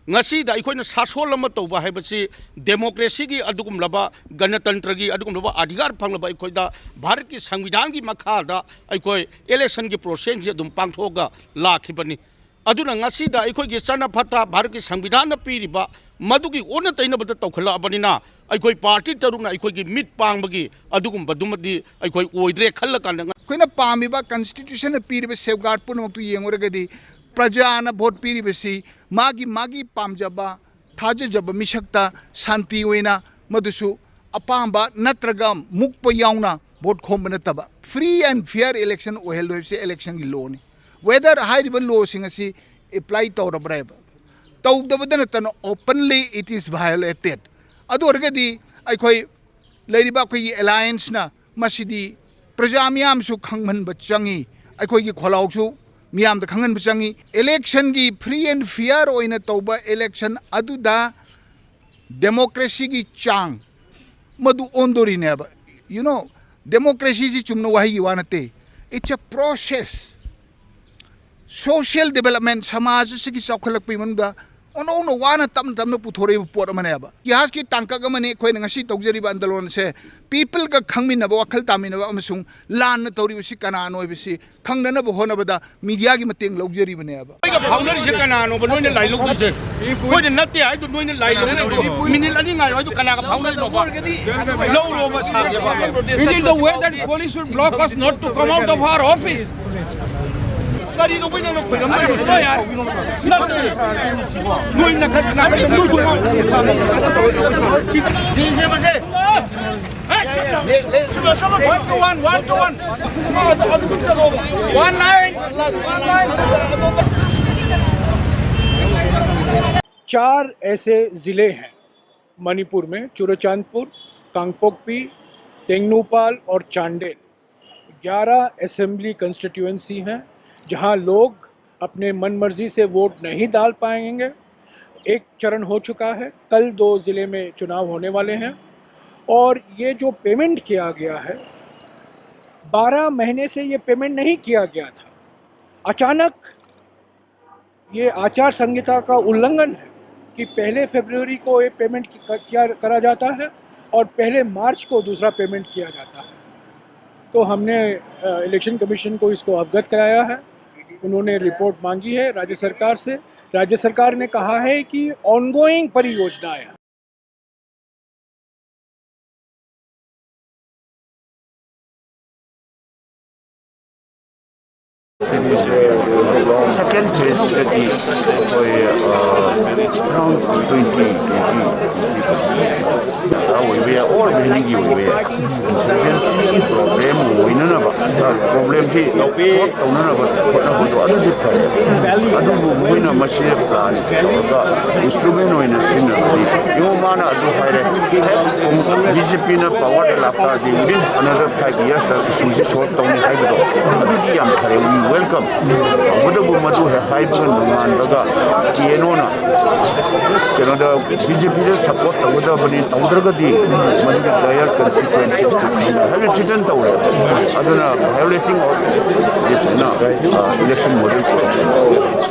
ꯉꯁꯤꯗ ꯑꯩꯈꯣꯏꯅ ꯁꯥꯁꯣꯟ ꯑꯃ ꯇꯧꯕ ꯍꯥꯏꯕꯁꯤ democracyꯒꯤ ꯑꯗꯨꯒꯨꯝꯂꯕ, ꯒꯅꯇꯟꯇ꯭ꯔꯒꯤ ꯑꯗꯨꯒꯨꯝꯂꯕ ꯑꯙꯤꯀꯥꯔ ꯐꯪꯂꯕ ꯑꯩꯈꯣꯏꯗ ꯚꯥꯔꯠꯀꯤ ꯁꯪꯕꯤꯙꯥꯟꯒꯤ ꯃꯈꯥꯗ ꯑꯩꯈꯣꯏ electionꯒꯤ processꯁꯤ ꯑꯗꯨꯝ ꯄꯥꯡꯊꯣꯛꯑꯒ ꯂꯥꯛꯈꯤꯕꯅꯤ꯫ ꯑꯗꯨꯅ ꯉꯁꯤꯗ ꯑꯩꯈꯣꯏꯒꯤ ꯆꯠꯅ ꯐꯠꯇ ꯚꯥꯔꯠꯀꯤ ꯁꯪꯕꯤꯙꯥꯟꯅ ꯄꯤꯔꯤꯕ ꯃꯗꯨꯒꯤ ꯑꯣꯟꯅ ꯇꯩꯅꯕꯗ ꯇꯧꯈꯠꯂꯛꯑꯕꯅꯤꯅ ꯑꯩꯈꯣꯏ party ꯇꯔꯨꯛꯅ ꯑꯩꯈꯣꯏꯒꯤ ꯃꯤꯠ ꯄꯥꯡꯕꯒꯤ ꯑꯗꯨꯒꯨꯝꯕꯗꯨꯃꯗꯤ ꯑꯩꯈꯣꯏ ꯑꯣꯏꯗ꯭ꯔꯦ ꯈꯜꯂꯀꯥꯟꯗ ꯉ- ꯑꯩꯈꯣꯏꯅ ꯄꯥꯝꯃꯤꯕ constitutionꯅ ꯄꯤꯔꯤꯕ safeguard ꯄꯨꯝꯅꯃꯛꯇꯨ ꯌꯦꯡꯉꯨꯔꯒꯗꯤ ꯄ꯭ꯔꯖꯥꯅ vote ꯄꯤꯔꯤꯕꯁꯤ ꯃꯥꯒꯤ ꯃꯥꯒꯤ ꯄꯥꯝꯖꯕ, ꯊꯥꯖꯖꯕ ꯃꯤꯁꯛꯇ ꯁꯥꯟꯇꯤ ꯑꯣꯏꯅ ꯃꯗꯨꯁꯨ ꯑꯄꯥꯝꯕ ꯅꯠꯇ꯭ꯔꯒ ꯃꯨꯛꯄ ꯌꯥꯎꯅ vote ꯈꯣꯝꯕ ꯅꯠꯇꯕ free and fair election ꯑꯣꯏꯍꯜꯂꯣꯏꯕꯁꯤ electionꯒꯤ lawꯅꯤ꯫ Whether ꯍꯥꯏꯔꯤꯕ lawꯁꯤꯡ ꯑꯁꯤ apply ꯇꯧꯔꯕ꯭ꯔꯥ ꯍꯥꯏꯕ, ꯇꯧꯗꯕꯗ ꯅꯠꯇꯅ openly it is violated꯫ ꯑꯗꯨ ꯑꯣꯏꯔꯒꯗꯤ ꯑꯩꯈꯣꯏ ꯂꯩꯔꯤꯕ ꯑꯩꯈꯣꯏꯒꯤ allianceꯅ ꯃꯁꯤꯗꯤ ꯄ꯭ꯔꯖꯥ ꯃꯤꯌꯥꯝꯁꯨ ꯈꯪꯍꯟꯕ ꯆꯪꯉꯤ, ꯑꯩꯈꯣꯏꯒꯤ ꯈꯣꯜꯂꯥꯎꯁꯨ ꯃꯤꯌꯥꯝꯗ ꯈꯪꯍꯟꯕ ꯆꯪꯉꯤ꯫ Electionꯒꯤ free and fair ꯑꯣꯏꯅ ꯇꯧꯕ election ꯑꯗꯨꯗ democracyꯒꯤ ꯆꯥꯡ ꯃꯗꯨ ꯑꯣꯟꯗꯣꯔꯤꯅꯦꯕ꯫ You know, democracyꯁꯤ ꯆꯨꯝꯅ ꯋꯥꯍꯩꯒꯤ ꯋꯥ ꯅꯠꯇꯦ, it's a process꯫ Social development, ꯁꯃꯥꯖ ꯑꯁꯤꯒꯤ ꯆꯥꯎꯈꯠꯂꯛꯄꯒꯤ ꯃꯅꯨꯡꯗ ꯑꯣꯟꯊꯣꯛꯅ ꯋꯥꯅ ꯇꯞꯅ ꯇꯞꯅ ꯄꯨꯊꯣꯔꯛꯏꯕ ꯄꯣꯠ ꯑꯃꯅꯦꯕ꯫ ꯏꯇꯤꯍꯥꯁꯀꯤ ꯇꯥꯡꯀꯛ ꯑꯃꯅꯤ ꯑꯩꯈꯣꯏꯅ ꯉꯁꯤ ꯇꯧꯖꯔꯤꯕ ꯑꯟꯗꯂꯣꯟꯁꯦ꯫ Peopleꯒ ꯈꯪꯃꯤꯟꯅꯕ, ꯋꯥꯈꯜ ꯇꯥꯃꯤꯟꯅꯕ ꯑꯃꯁꯨꯡ ꯂꯥꯟꯅ ꯇꯧꯔꯤꯕꯁꯤ ꯀꯅꯥꯅꯣ ꯍꯥꯏꯕꯁꯤ ꯈꯪꯅꯅꯕ ꯍꯣꯠꯅꯕꯗ mediaꯒꯤ ꯃꯇꯦꯡ ꯂꯧꯖꯔꯤꯕꯅꯦꯕ꯫ ꯑꯩꯒ ꯐꯥꯎꯅꯔꯤꯁꯦ ꯀꯅꯥꯅꯣꯕ ꯅꯣꯏꯅ ꯂꯥꯏ ꯂꯧꯗꯣꯏꯁꯦ? ꯑꯩꯈꯣꯏꯅ ꯅꯠꯇꯦ ꯍꯥꯏꯗꯣ ꯅꯣꯏꯅ ꯂꯥꯏ ꯂꯧꯗꯣꯏꯁꯦ꯫ Minute ꯑꯅꯤ ꯉꯥꯏꯌꯣ ꯍꯥꯏꯗꯣ ꯀꯅꯥꯒ ꯐꯥꯎꯅꯔꯤꯅꯣꯕ? ꯂꯧꯔꯣꯕ ꯁꯥꯒꯦꯕ꯫ Is it the way that police should block us not to come out of our office? ꯀꯔꯤꯗꯧꯕꯩ ꯅꯪꯅ ꯈꯣꯏꯔꯝꯗꯣꯏꯅꯣ? ꯅꯠꯇꯦ꯫ ꯅꯣꯏ ꯅꯥꯀꯟ, ꯅꯥꯀꯟꯗ ꯅꯣꯏꯁꯨ ꯉꯥꯡ-, ꯁꯤꯁꯦ ꯃꯁꯦ꯫ One to one, one to one. One line. चार ऐसे ज़िले हैं मणिपुर में, चुराचांदपुर, कांगपोकपी, तेंगनूपाल और चांडेल। ग्यारह असेंबली कॉन्स्टिट्यूएंसी हैं, जहां लोग अपने मनमर्जी से वोट नहीं डाल पाएंगे। एक चरण हो चुका है, कल दो ज़िले में चुनाव होने वाले हैं। और ये जो पेमेंट किया गया है, बारह महीने से ये पेमेंट नहीं किया गया था। अचानक ये आचार संहिता का उल्लंघन है कि पहले फरवरी को ये पेमेंट किया करा जाता है और पहले मार्च को दूसरा पेमेंट किया जाता है। तो हमने इलेक्शन कमीशन को इसको अवगत कराया है। उन्होंने रिपोर्ट मांगी है राज्य सरकार से। राज्य सरकार ने कहा है कि ऑनगोइंग परियोजनाएं ꯁꯦꯀꯦꯟ ꯐꯦꯁꯇꯗꯤ ꯑꯩꯈꯣꯏ ꯑꯔꯥꯎꯟ ꯇ꯭ꯋꯦꯟꯇꯤ ꯇ꯭ꯋꯦꯟꯇꯤ ꯑꯣꯏꯕ ꯌꯥꯏ ꯑꯣꯔ ꯚꯦꯂꯤꯒꯤ ꯑꯣꯏꯕ ꯌꯥꯏ ꯏꯟꯁꯨꯔꯦꯟꯁꯀꯤ ꯄ꯭ꯔꯣꯕ꯭ꯂꯦꯝ ꯑꯣꯏꯅꯅꯕ ꯄ꯭ꯔꯣꯕ꯭ꯂꯦꯝꯁꯤ ꯁꯣꯜꯕ ꯇꯧꯅꯅꯕ ꯍꯣꯠꯅꯕꯗꯣ ꯑꯗꯨꯗꯤ ꯐꯔꯦ꯫ ꯑꯗꯨꯕꯨ ꯃꯈꯣꯏꯅ ꯃꯁꯤ ꯄ꯭ꯂꯥꯟ ꯇꯧꯔꯒ ꯏꯟꯁꯇ꯭ꯔꯨꯃꯦꯟ ꯑꯣꯏꯅ ꯁꯤꯖꯤꯟꯅꯕꯗꯤ ꯌꯦꯡꯉꯣ ꯃꯥꯅ ꯑꯗꯨ ꯍꯥꯏꯔꯦ꯫ ꯕꯤ ꯖꯦ ꯄꯤꯅ ꯄꯋꯥꯔꯗ ꯂꯥꯛꯇꯥꯔꯗꯤ within another five years ꯏꯁꯨꯁꯤ ꯁꯣꯜꯕ ꯇꯧꯅꯤ ꯍꯥꯏꯕꯗꯣ ꯑꯗꯨꯗꯤ ꯌꯥꯝ ꯐꯔꯦ꯫ We welcome꯫ ꯇꯧꯕꯇꯕꯨ ꯃꯗꯨ ꯍꯦꯛ ꯍꯥꯏꯕꯒ ꯅꯣꯡꯉꯥꯟꯕꯒ ꯇꯤ ꯑꯦꯟ ꯑꯣꯅ ꯀꯩꯅꯣꯗ ꯕꯤ ꯖꯦ ꯄꯤꯗ ꯁꯄꯣꯔꯠ ꯇꯧꯒꯗꯕꯅꯤ, ꯇꯧꯗ꯭ꯔꯒꯗꯤ ꯃꯗꯨꯒꯤ ꯗꯥꯏꯌꯔ ꯀꯟꯁꯤꯀ꯭ꯋꯦꯟꯁꯦꯁꯇꯨ ꯈꯪꯗ꯭ꯔꯦ ꯍꯥꯏꯕ ꯊ꯭ꯔꯤꯇꯟ ꯇꯧꯔꯦ꯫ ꯑꯗꯨꯅ violating of this election model corruption.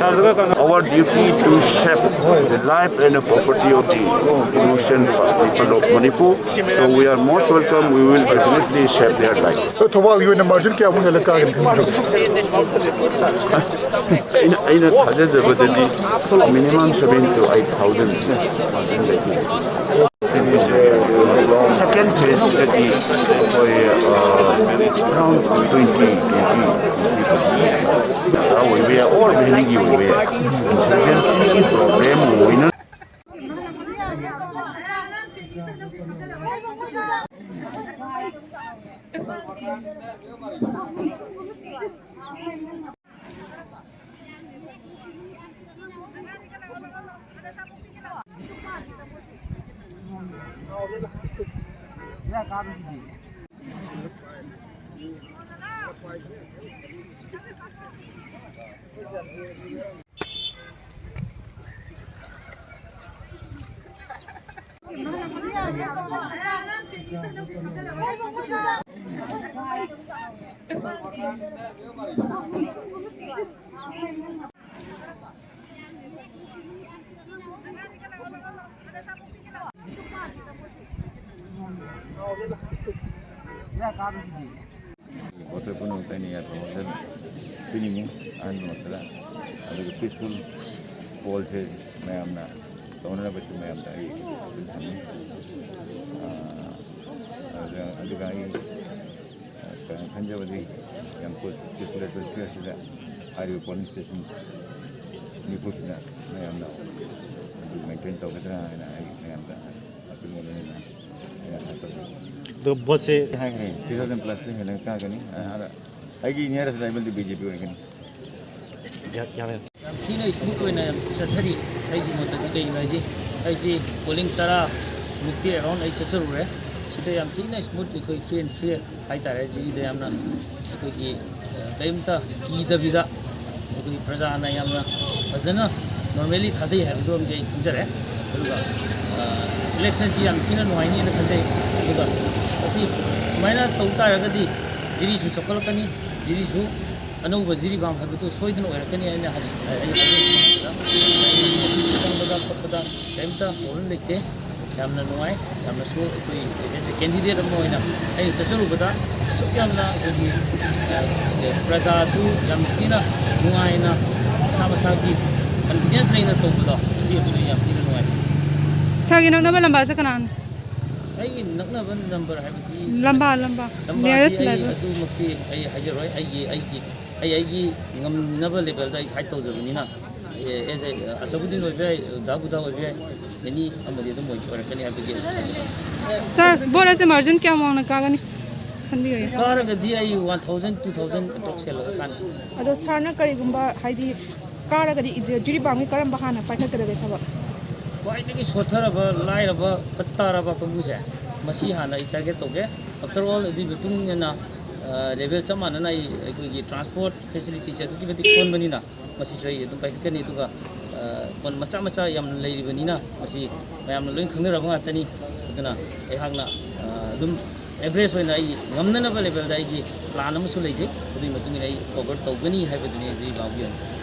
Our duty to save the life and the property of the innocent people of Manipur. So we are most welcome. We will definitely save their life. ꯊꯧꯕꯥꯜꯒꯤ ꯑꯣꯏꯅ ꯃꯥꯔꯖꯤꯟ ꯀꯌꯥꯃꯨꯛ ꯍꯦꯜꯂ ꯀꯥꯒꯅꯤ ꯈꯟꯕꯤꯕ? ꯑꯩꯅ ꯑꯩꯅ ꯊꯥꯖꯖꯕꯗꯗꯤ minimum seven to eight thousand margin ꯂꯩꯈꯤ꯫ ꯁꯦꯀꯦꯟ ꯐꯦꯁꯇꯗꯤ ꯑꯩꯈꯣꯏ ꯑꯔꯥꯎꯟ ꯇ꯭ꯋꯦꯟꯇꯤ ꯇ꯭ꯋꯦꯟꯇꯤ ꯑꯣꯏꯕ ꯌꯥꯏ ꯑꯣꯔ ꯚꯦꯂꯤꯒꯤ ꯑꯣꯏꯕ ꯌꯥꯏ ꯏꯟꯁꯨꯔꯦꯟꯁꯀꯤ ꯄ꯭ꯔꯣꯕ꯭ꯂꯦꯝ ꯑꯣꯏꯅ ꯄꯣꯠꯇꯨ ꯄꯨꯝꯅꯃꯛꯇ ꯑꯩꯅ ꯌꯥꯏꯐꯕ ꯋꯥꯈꯜ ꯄꯤꯅꯤꯡꯉꯤ ꯑꯍꯜ ꯂꯃꯟꯗ꯫ ꯑꯗꯨꯒ ꯄꯤꯁꯐꯨꯜ ꯀꯣꯜꯁꯦ ꯃꯌꯥꯝꯅ ꯇꯧꯅꯅꯕꯁꯨ ꯃꯌꯥꯝꯗ ꯑꯩ ꯑꯗꯨꯝ ꯊꯝꯃꯤ꯫ ꯑꯥ, ꯑꯗꯨꯒ, ꯑꯗꯨꯒ ꯑꯩ, ꯑꯥ, ꯀꯩꯅꯣ ꯈꯟꯖꯕꯗꯤ ꯌꯥꯝ ꯄꯤꯁꯐꯨꯜ ꯑꯦꯠꯃꯣꯁꯐꯤꯌꯔꯁꯤꯗ ꯍꯥꯏꯔꯤꯕ ꯄꯣꯂꯤꯡ ꯁ꯭ꯇꯦꯁꯟ ꯅꯤꯐꯨꯁꯤꯗ ꯃꯌꯥꯝꯅ ꯑꯗꯨ ꯃꯦꯟꯇꯦꯟ ꯇꯧꯒꯗ꯭ꯔꯥ ꯍꯥꯏꯅ ꯑꯩ ꯃꯌꯥꯝꯗ ꯑꯆꯨꯝꯕ ꯂꯣꯏꯅꯅ ꯑꯗꯣ ꯚꯣꯠꯁꯦ ꯍꯥꯏꯈ꯭ꯔꯦ, ꯇꯨ ꯊꯥꯎꯖꯟ ꯄ꯭ꯂꯁꯇ ꯍꯦꯟꯅ ꯀꯥꯒꯅꯤ꯫ ꯑꯗ ꯑꯩꯒꯤ ꯅꯤꯌꯔꯦꯁ ꯔꯥꯏꯕꯦꯜꯗꯤ ꯕꯤ ꯖꯦ ꯄꯤ ꯑꯣꯏꯒꯅꯤ꯫ ꯌꯥ-, ꯌꯥꯔꯦ꯫ ꯌꯥꯝ ꯊꯤꯅ ꯁ꯭ꯃꯨꯠ ꯑꯣꯏꯅ ꯌꯥꯝ ꯆꯠꯊꯔꯤ꯫ ꯑꯩꯒꯤ ꯃꯣꯠꯇꯗꯤ ꯀꯩꯒꯤꯅꯣ ꯍꯥꯏꯗꯤ ꯑꯩꯁꯤ ꯄꯣꯂꯤꯡ ꯇꯔꯥ ꯃꯨꯛꯇꯤ ꯑꯦꯔꯥꯎꯟ ꯑꯩ ꯆꯠꯆꯔꯨꯔꯦ꯫ ꯁꯤꯗ ꯌꯥꯝ ꯊꯤꯅ ꯁ꯭ꯃꯨꯠ, ꯑꯩꯈꯣꯏ ꯐ꯭ꯔꯤ ꯑꯦꯟ ꯐꯤꯌꯔ ꯍꯥꯏꯇꯥꯔꯦ꯫ ꯁꯤꯗ ꯌꯥꯝꯅ ꯑꯩꯈꯣꯏꯒꯤ, ꯑ, ꯀꯔꯤꯝꯇ ꯀꯤꯗꯕꯤꯗ ꯑꯩꯈꯣꯏꯒꯤ ꯄ꯭ꯔꯖꯥꯅ ꯌꯥꯝꯅ ꯐꯖꯅ ꯅꯣꯔꯃꯦꯂꯤ ꯊꯥꯗꯩ ꯍꯥꯏꯕꯗꯨ ꯑꯃꯗꯤ ꯑꯩ ꯈꯪꯖꯔꯦ꯫ ꯑꯗꯨꯒ, ꯑ, ꯏꯂꯦꯛꯁꯟꯁꯤ ꯌꯥꯝ ꯊꯤꯅ ꯅꯨꯡꯉꯥꯏꯅꯤꯅ ꯈꯟꯖꯩ꯫ ꯑꯗꯨꯒ ꯃꯁꯤ ꯁꯨꯃꯥꯏꯅ ꯇꯧ ꯇꯥꯔꯒꯗꯤ ꯖꯤꯔꯤꯁꯨ ꯆꯥꯎꯈꯠꯂꯛꯀꯅꯤ, ꯖꯤꯔꯤꯁꯨ ꯑꯅꯧꯕ ꯖꯤꯔꯤꯕꯥꯝ ꯍꯥꯏꯕꯗꯨ ꯁꯣꯏꯗꯅ ꯑꯣꯏꯔꯛꯀꯅꯤ ꯍꯥꯏꯅ ꯍꯥꯏ-, ꯑꯩ ꯆꯪꯕꯗ ꯈꯣꯠꯄꯗ ꯀꯔꯤꯝꯇ ꯄ꯭ꯔꯣꯕ꯭ꯂꯦꯝ ꯂꯩꯇꯦ꯫ ꯌꯥꯝꯅ ꯅꯨꯡꯉꯥꯏ꯫ ꯌꯥꯝꯅꯁꯨ ꯑꯩꯈꯣꯏ as a candidate ꯑꯃ ꯑꯣꯏꯅ ꯑꯩꯅ ꯆꯠꯆꯔꯨꯕꯗ ꯑꯁꯨꯛ ꯌꯥꯝꯅ ꯑꯩꯈꯣꯏꯒꯤ, ꯑ, ꯄ꯭ꯔꯖꯥꯁꯨ ꯌꯥꯝ ꯊꯤꯅ ꯅꯨꯡꯉꯥꯏꯅ ꯃꯁꯥ ꯃꯁꯥꯒꯤ ꯀꯟꯐꯤꯗꯦꯟꯁ ꯂꯩꯅ ꯇꯧꯕꯗꯣ, ꯁꯤ ꯑꯃꯁꯨ ꯑꯩ ꯌꯥꯝ ꯊꯤꯅ ꯅꯨꯡꯉꯥꯏ꯫ ꯁꯥꯔꯒꯤ ꯅꯛꯅꯕ ꯂꯝꯕꯥꯁꯦ ꯀꯅꯥꯅꯣ? ꯑꯩꯒꯤ ꯅꯛꯅꯕ ꯅꯝꯕꯔ ꯍꯥꯏꯕꯗꯤ ꯂꯝꯕꯥ, ꯂꯝꯕꯥ꯫ ꯂꯝꯕꯥꯁꯤ nearest ꯑꯩ ꯂꯩꯕ꯫ ꯑꯗꯨꯃꯛꯇꯤ ꯑꯩ ꯍꯥꯏꯖꯔꯣꯏ꯫ ꯑꯩꯒꯤ, ꯑꯩꯒꯤ, ꯑꯩ, ꯑꯩꯒꯤ ꯉꯝꯅꯕ ꯂꯦꯚꯦꯜꯗ ꯑꯩ ꯐꯥꯏꯠ ꯇꯧꯖꯕꯅꯤꯅ, ꯑꯦ, as a, ꯑꯁꯕꯨꯗꯤꯟ ꯑꯣꯏꯕ ꯌꯥꯏ, ꯗꯥ ꯕꯨꯙꯥ ꯑꯣꯏꯕ ꯌꯥꯏ, ꯑꯦꯅꯤ ꯑꯃꯗꯤ ꯑꯗꯨꯝ ꯑꯣꯏ-, ꯑꯣꯏꯔꯛꯀꯅꯤ ꯍꯥꯏꯕꯒꯤ ꯍꯥꯏꯖꯕ꯫ ꯁꯥꯔ, ꯚꯣꯠ ꯑꯁꯦ ꯃꯥꯔꯖꯤꯟ ꯀꯌꯥꯝ ꯋꯥꯡꯅ ꯀꯥꯒꯅꯤ ꯈꯟꯕꯤꯕꯒꯦ? ꯀꯥꯔꯒꯗꯤ ꯑꯩ ꯋꯥꯟ ꯊꯥꯎꯖꯟ, ꯇꯨ ꯊꯥꯎꯖꯟ ꯑꯦꯄ꯭ꯔꯣꯛꯁ ꯍꯦꯜꯂꯒ ꯀꯥꯅꯤ꯫ ꯑꯗꯣ ꯁꯥꯔꯅ ꯀꯔꯤꯒꯨꯝꯕ, ꯍꯥꯏꯗꯤ, ꯀꯥꯔꯒꯗꯤ ꯖꯤ-, ꯖꯤꯔꯤꯕꯥꯝꯒꯤ ꯀꯔꯝꯕ ꯍꯥꯟꯅ ꯄꯥꯏꯈꯠꯀꯗꯒꯦ ꯊꯕꯛ? ꯈ꯭ꯋꯥꯏꯗꯒꯤ ꯁꯣꯠꯊꯔꯕ, ꯂꯥꯏꯔꯕ, ꯐꯠ ꯇꯥꯔꯕ ꯀꯥꯡꯕꯨꯁꯦ, ꯃꯁꯤ ꯍꯥꯟꯅ ꯑꯩ ꯇꯥꯔꯒꯦꯠ ꯇꯧꯒꯦ꯫ ꯑꯥꯐꯇꯔ ꯑꯣꯜ, ꯑꯗꯨꯒꯤ ꯃꯇꯨꯡ ꯏꯟꯅ, ꯑ, ꯂꯦꯚꯦꯜ ꯆꯞ ꯃꯥꯟꯅꯅ ꯑꯩ, ꯑꯩꯈꯣꯏꯒꯤ ꯇ꯭ꯔꯥꯟꯁꯄꯣꯔꯠ ꯐꯦꯁꯤꯂꯤꯇꯤꯁꯦ ꯑꯗꯨꯛꯀꯤ ꯃꯇꯤꯛ ꯁꯣꯟꯕꯅꯤꯅ, ꯃꯁꯤꯁꯨ ꯑꯩ ꯑꯗꯨꯝ ꯄꯥꯏꯈꯠꯀꯅꯤ꯫ ꯑꯗꯨꯒ, ꯑ, ꯃꯆꯥ ꯃꯆꯥ ꯌꯥꯝꯅ ꯂꯩꯔꯤꯕꯅꯤꯅ, ꯃꯁꯤ ꯃꯌꯥꯝꯅ ꯂꯣꯏ ꯈꯪꯅꯔꯕ ꯉꯥꯛꯇꯅꯤ꯫ ꯑꯗꯨꯅ ꯑꯩꯍꯥꯛꯅ, ꯑ, ꯑꯗꯨꯝ ꯑꯦꯚꯔꯦꯖ ꯑꯣꯏꯅ ꯑꯩ ꯉꯝꯅꯅꯕ ꯂꯦꯚꯦꯜꯗ ꯑꯩꯒꯤ ꯄ꯭ꯂꯥꯟ ꯑꯃꯁꯨ ꯂꯩꯖꯩ꯫ ꯑꯗꯨꯒꯤ ꯃꯇꯨꯡ ꯏꯟꯅ ꯑꯩ ꯀꯣꯚꯔ ꯇꯧꯒꯅꯤ ꯍꯥꯏꯕꯗꯨꯅꯤ ꯑꯩꯒꯤ ꯏꯄꯥꯎꯒꯤ ꯑꯣꯏꯅ꯫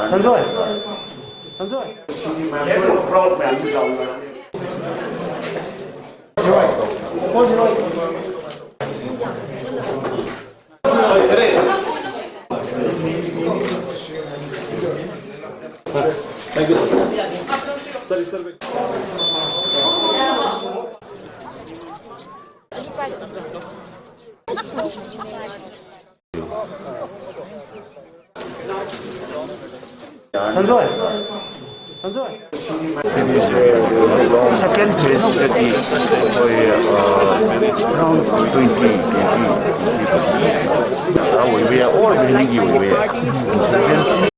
ꯁꯟꯖꯣꯏ! ꯁꯟꯖꯣꯏ! ꯁꯟꯖꯣꯏ! ꯁꯟꯖꯣꯏ! ꯁꯦꯀꯦꯟ ꯐꯦꯁꯇꯗꯤ ꯑꯩꯈꯣꯏ, ꯑ, ꯑꯔꯥꯎꯟ ꯇ꯭ꯋꯦꯟꯇꯤ, ꯇ꯭ꯋꯦꯟꯇꯤ, ꯇ꯭ꯋꯦꯟꯇꯤ ꯑꯣꯏꯕ ꯌꯥꯏ, ꯑꯣꯔ ꯚꯦꯂꯤꯒꯤ ꯑꯣꯏꯕ ꯌꯥꯏ꯫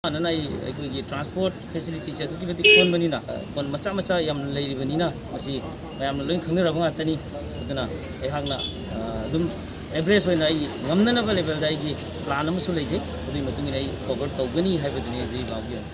ꯃꯥꯟꯅꯅ ꯑꯩ, ꯑꯩꯈꯣꯏꯒꯤ ꯇ꯭ꯔꯥꯟꯁꯄꯣꯔꯠ ꯐꯦꯁꯤꯂꯤꯇꯤꯁꯦ ꯑꯗꯨꯛꯀꯤ ꯃꯇꯤꯛ ꯁꯣꯟꯕꯅꯤꯅ, ꯑ, ꯈꯣꯟ ꯃꯆꯥ ꯃꯆꯥ ꯌꯥꯝꯅ ꯂꯩꯔꯤꯕꯅꯤꯅ, ꯃꯁꯤ ꯃꯌꯥꯝꯅ ꯂꯣꯏ ꯈꯪꯅꯔꯕ ꯉꯥꯛꯇꯅꯤ꯫ ꯑꯗꯨꯅ ꯑꯩꯍꯥꯛꯅ, ꯑ, ꯑꯗꯨꯝ ꯑꯦꯚꯔꯦꯖ ꯑꯣꯏꯅ ꯑꯩ ꯉꯝꯅꯅꯕ ꯂꯦꯚꯦꯜꯗ ꯑꯩꯒꯤ ꯄ꯭ꯂꯥꯟ ꯑꯃꯁꯨ ꯂꯩꯖꯩ꯫ ꯑꯗꯨꯒꯤ ꯃꯇꯨꯡ ꯏꯟꯅ ꯑꯩ ꯀꯣꯚꯔ ꯇꯧꯒꯅꯤ ꯍꯥꯏꯕꯗꯨꯅꯤ ꯍꯧꯖꯤꯛ ꯏꯃꯥꯒꯤ ꯑꯣꯏꯅ꯫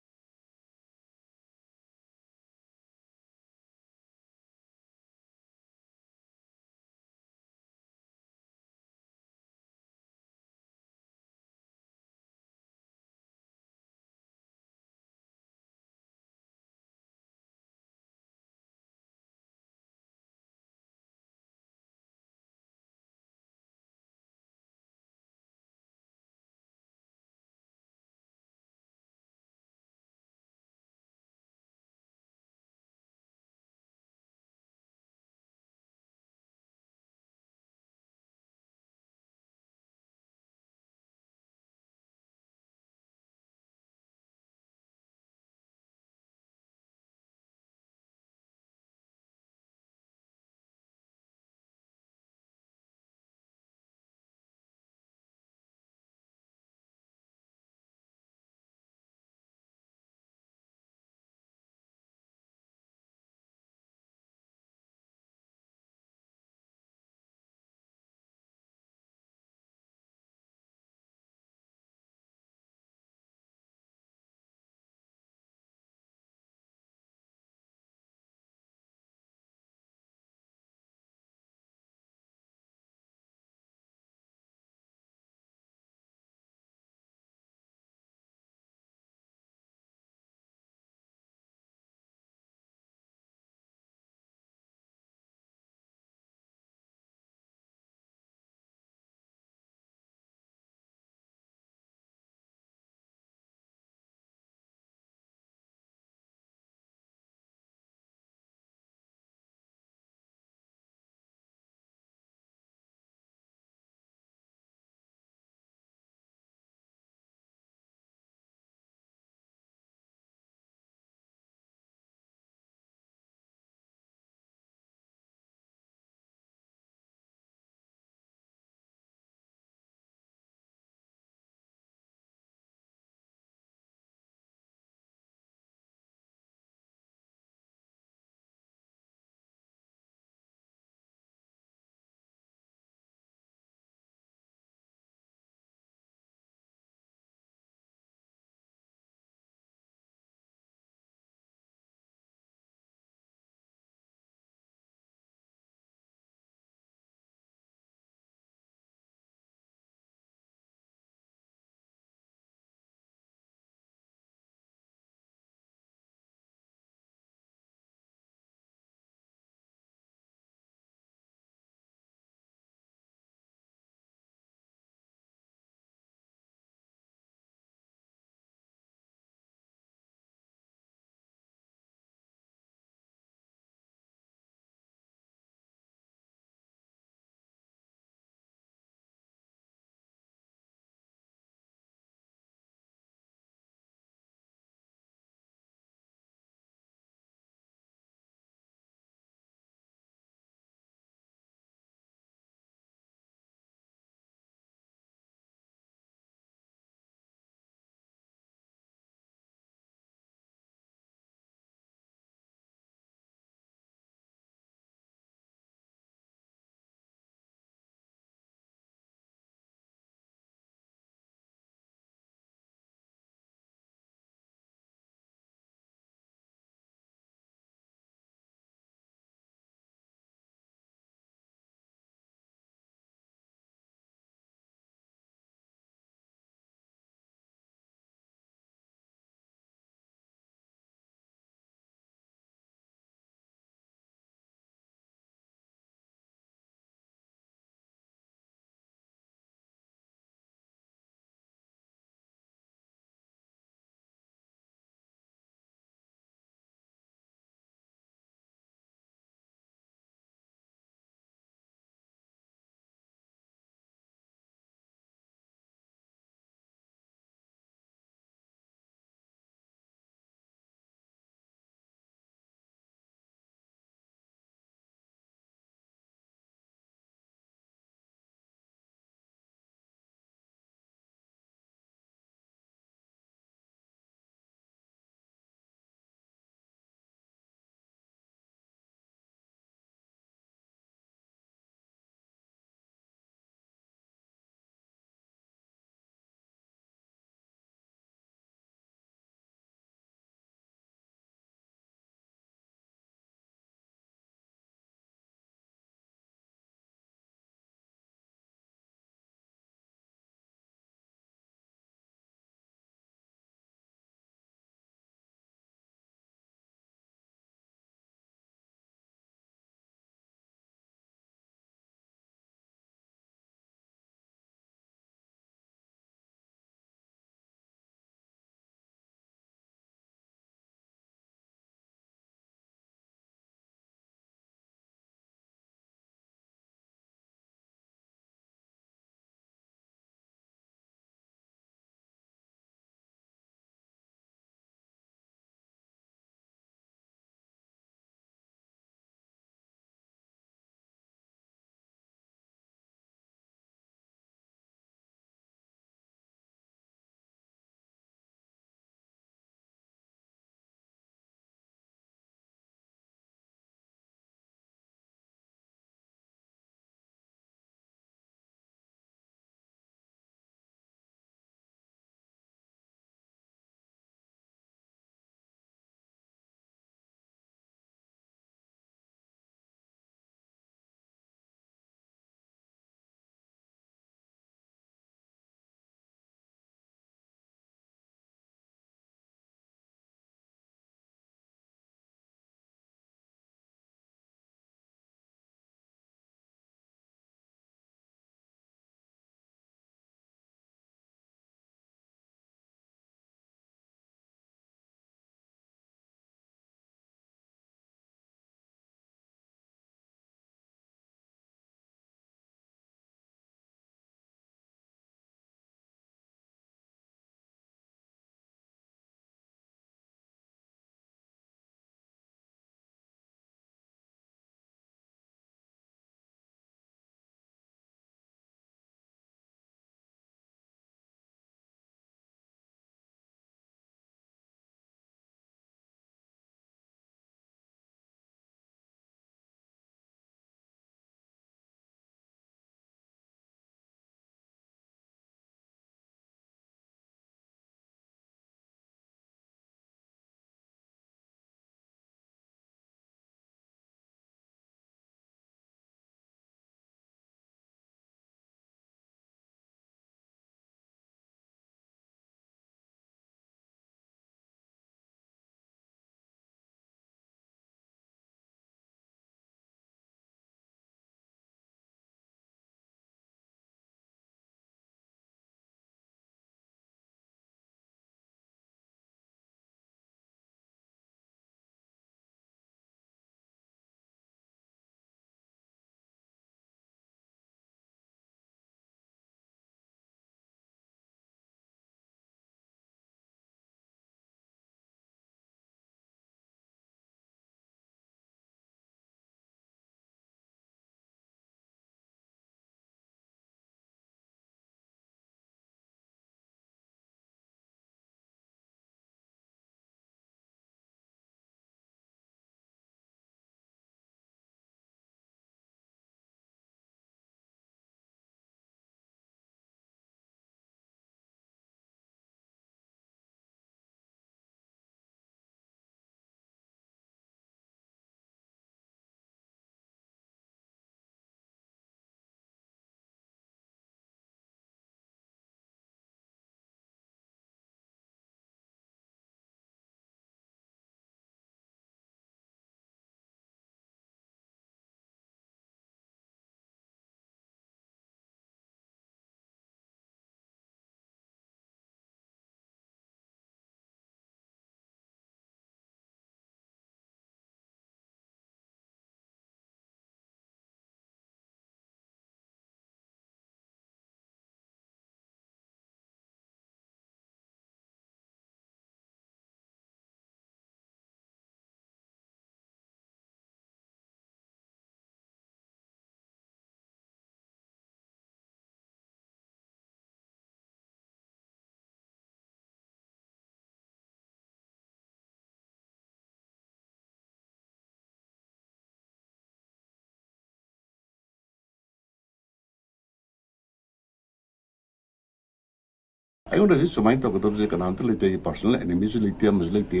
ꯑꯩꯉꯣꯟꯗꯁꯨ ꯁꯨꯃꯥꯏꯅ ꯇꯧꯒꯗꯕꯁꯦ ꯀꯅꯥꯝꯇ ꯂꯩꯇꯦ, ꯑꯩꯒꯤ personal enemy ꯁꯨ ꯂꯩꯇꯦ, ꯑꯃꯁꯨ ꯂꯩꯇꯦ꯫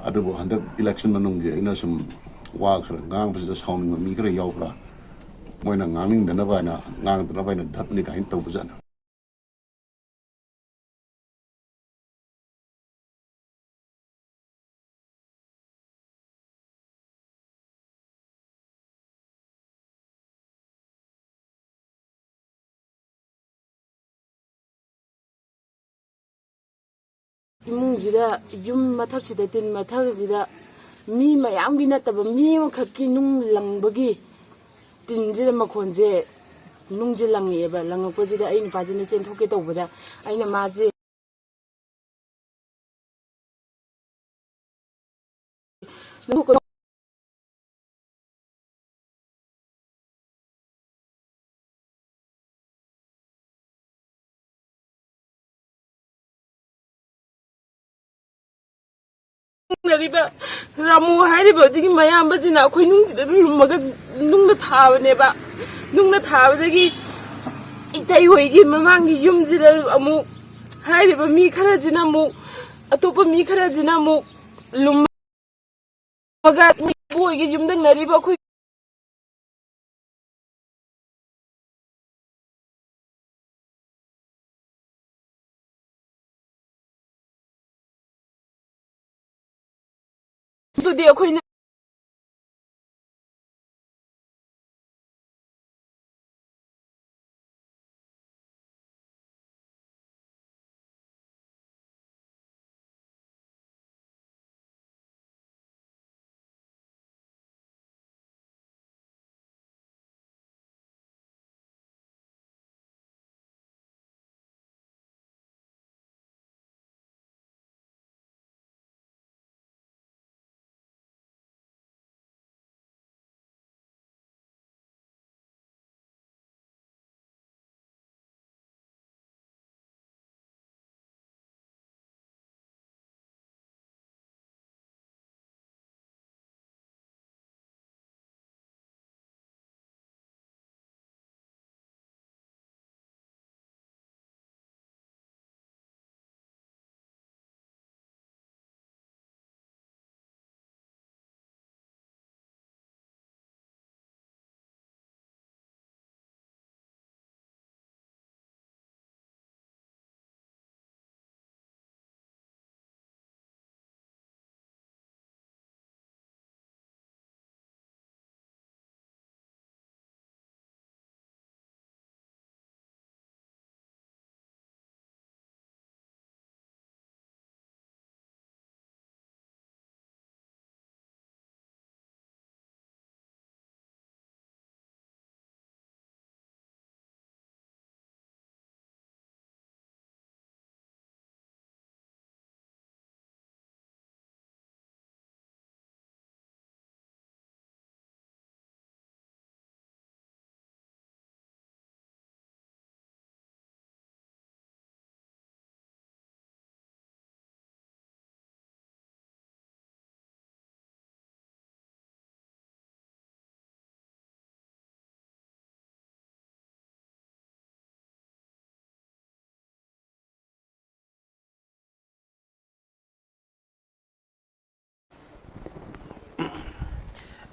ꯑꯗꯨꯕꯨ ꯍꯟꯗꯛ election ꯃꯅꯨꯡꯒꯤ ꯑꯩꯅ ꯁꯨꯝ ꯋꯥ ꯈꯔ ꯉꯥꯡꯕꯁꯤꯗ ꯁꯥꯎꯅꯤꯡꯕ ꯃꯤ ꯈꯔ ꯌꯥꯎꯕ꯭ꯔꯥ? ꯃꯣꯏꯅ ꯉꯥꯡꯅꯤꯡꯗꯅꯕ ꯍꯥꯏꯅ, ꯉꯥꯡꯗꯅꯕ ꯍꯥꯏꯅ ꯙꯞꯅꯤ ꯀꯥꯏꯅ ꯇꯧꯕꯖꯥꯠꯅꯤ꯫ ꯏꯃꯨꯡꯁꯤꯗ, ꯌꯨꯝ ꯃꯊꯛꯁꯤꯗ, ꯇꯤꯟ ꯃꯊꯛꯁꯤꯗ ꯃꯤ ꯃꯌꯥꯝꯒꯤ ꯅꯠꯇꯕ, ꯃꯤ ꯑꯃꯈꯛꯀꯤ ꯅꯨꯡ ꯂꯪꯕꯒꯤ ꯇꯤꯟꯁꯤꯗ ꯃꯈꯣꯟꯁꯦ, ꯅꯨꯡꯁꯦ ꯂꯪꯉꯛꯑꯦꯕ꯫ ꯂꯪꯉꯛꯄꯁꯤꯗ ꯑꯩ ꯅꯨꯄꯥꯁꯤꯅ ꯆꯦꯟꯊꯣꯛꯀꯦ ꯇꯧꯕꯗ, ꯑꯩꯅ ꯃꯥꯁꯦ ꯂꯩꯔꯤꯕ ꯔꯥꯃꯨ ꯍꯥꯏꯔꯤꯕ ꯍꯧꯖꯤꯛꯀꯤ ꯃꯌꯥꯝꯕꯁꯤꯅ ꯑꯩꯈꯣꯏ ꯅꯨꯡꯁꯤꯗ ꯂꯨꯝꯃꯒ ꯅꯨꯡꯅ ꯊꯥꯕꯅꯦꯕ꯫ ꯅꯨꯡꯅ ꯊꯥꯕꯗꯒꯤ ꯏꯇꯩ ꯍꯣꯏꯒꯤ ꯃꯃꯥꯡꯒꯤ ꯌꯨꯝꯁꯤꯗ ꯑꯃꯨꯛ ꯍꯥꯏꯔꯤꯕ ꯃꯤ ꯈꯔꯁꯤꯅ ꯑꯃꯨꯛ, ꯑꯇꯣꯞꯄ ꯃꯤ ꯈꯔꯁꯤꯅ ꯑꯃꯨꯛ ꯂꯨꯝ ꯃꯒ ꯃꯤꯑꯣꯏꯒꯤ ꯌꯨꯝꯗꯪꯅꯔꯤꯕ ꯑꯩꯈꯣꯏ꯫ ꯑꯗꯨꯗꯤ ꯑꯩꯈꯣꯏꯅ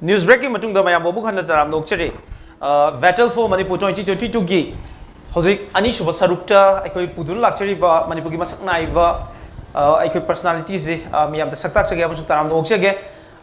News breakꯀꯤ ꯃꯇꯨꯡꯗ ꯃꯌꯥꯝꯕꯨ ꯑꯃꯨꯛ ꯍꯟꯅ ꯇꯔꯥꯝꯅ ꯑꯣꯛꯆꯔꯤ꯫ ꯑ, Battle for Manipur twenty twenty-twoꯒꯤ ꯍꯧꯖꯤꯛ ꯑꯅꯤꯁꯨꯕ ꯁꯔꯨꯛꯇ ꯑꯩꯈꯣꯏ ꯄꯨꯗꯨꯅ ꯂꯥꯛꯆꯔꯤꯕ ꯃꯅꯤꯄꯨꯔꯒꯤ ꯃꯁꯛ ꯅꯥꯏꯕ, ꯑ, ꯑꯩꯈꯣꯏ personalityꯁꯦ, ꯑ, ꯃꯤꯌꯥꯝꯗ ꯁꯛ ꯇꯥꯛꯆꯒꯦ ꯑꯃꯁꯨꯡ ꯇꯔꯥꯝꯅ ꯑꯣꯛꯆꯒꯦ꯫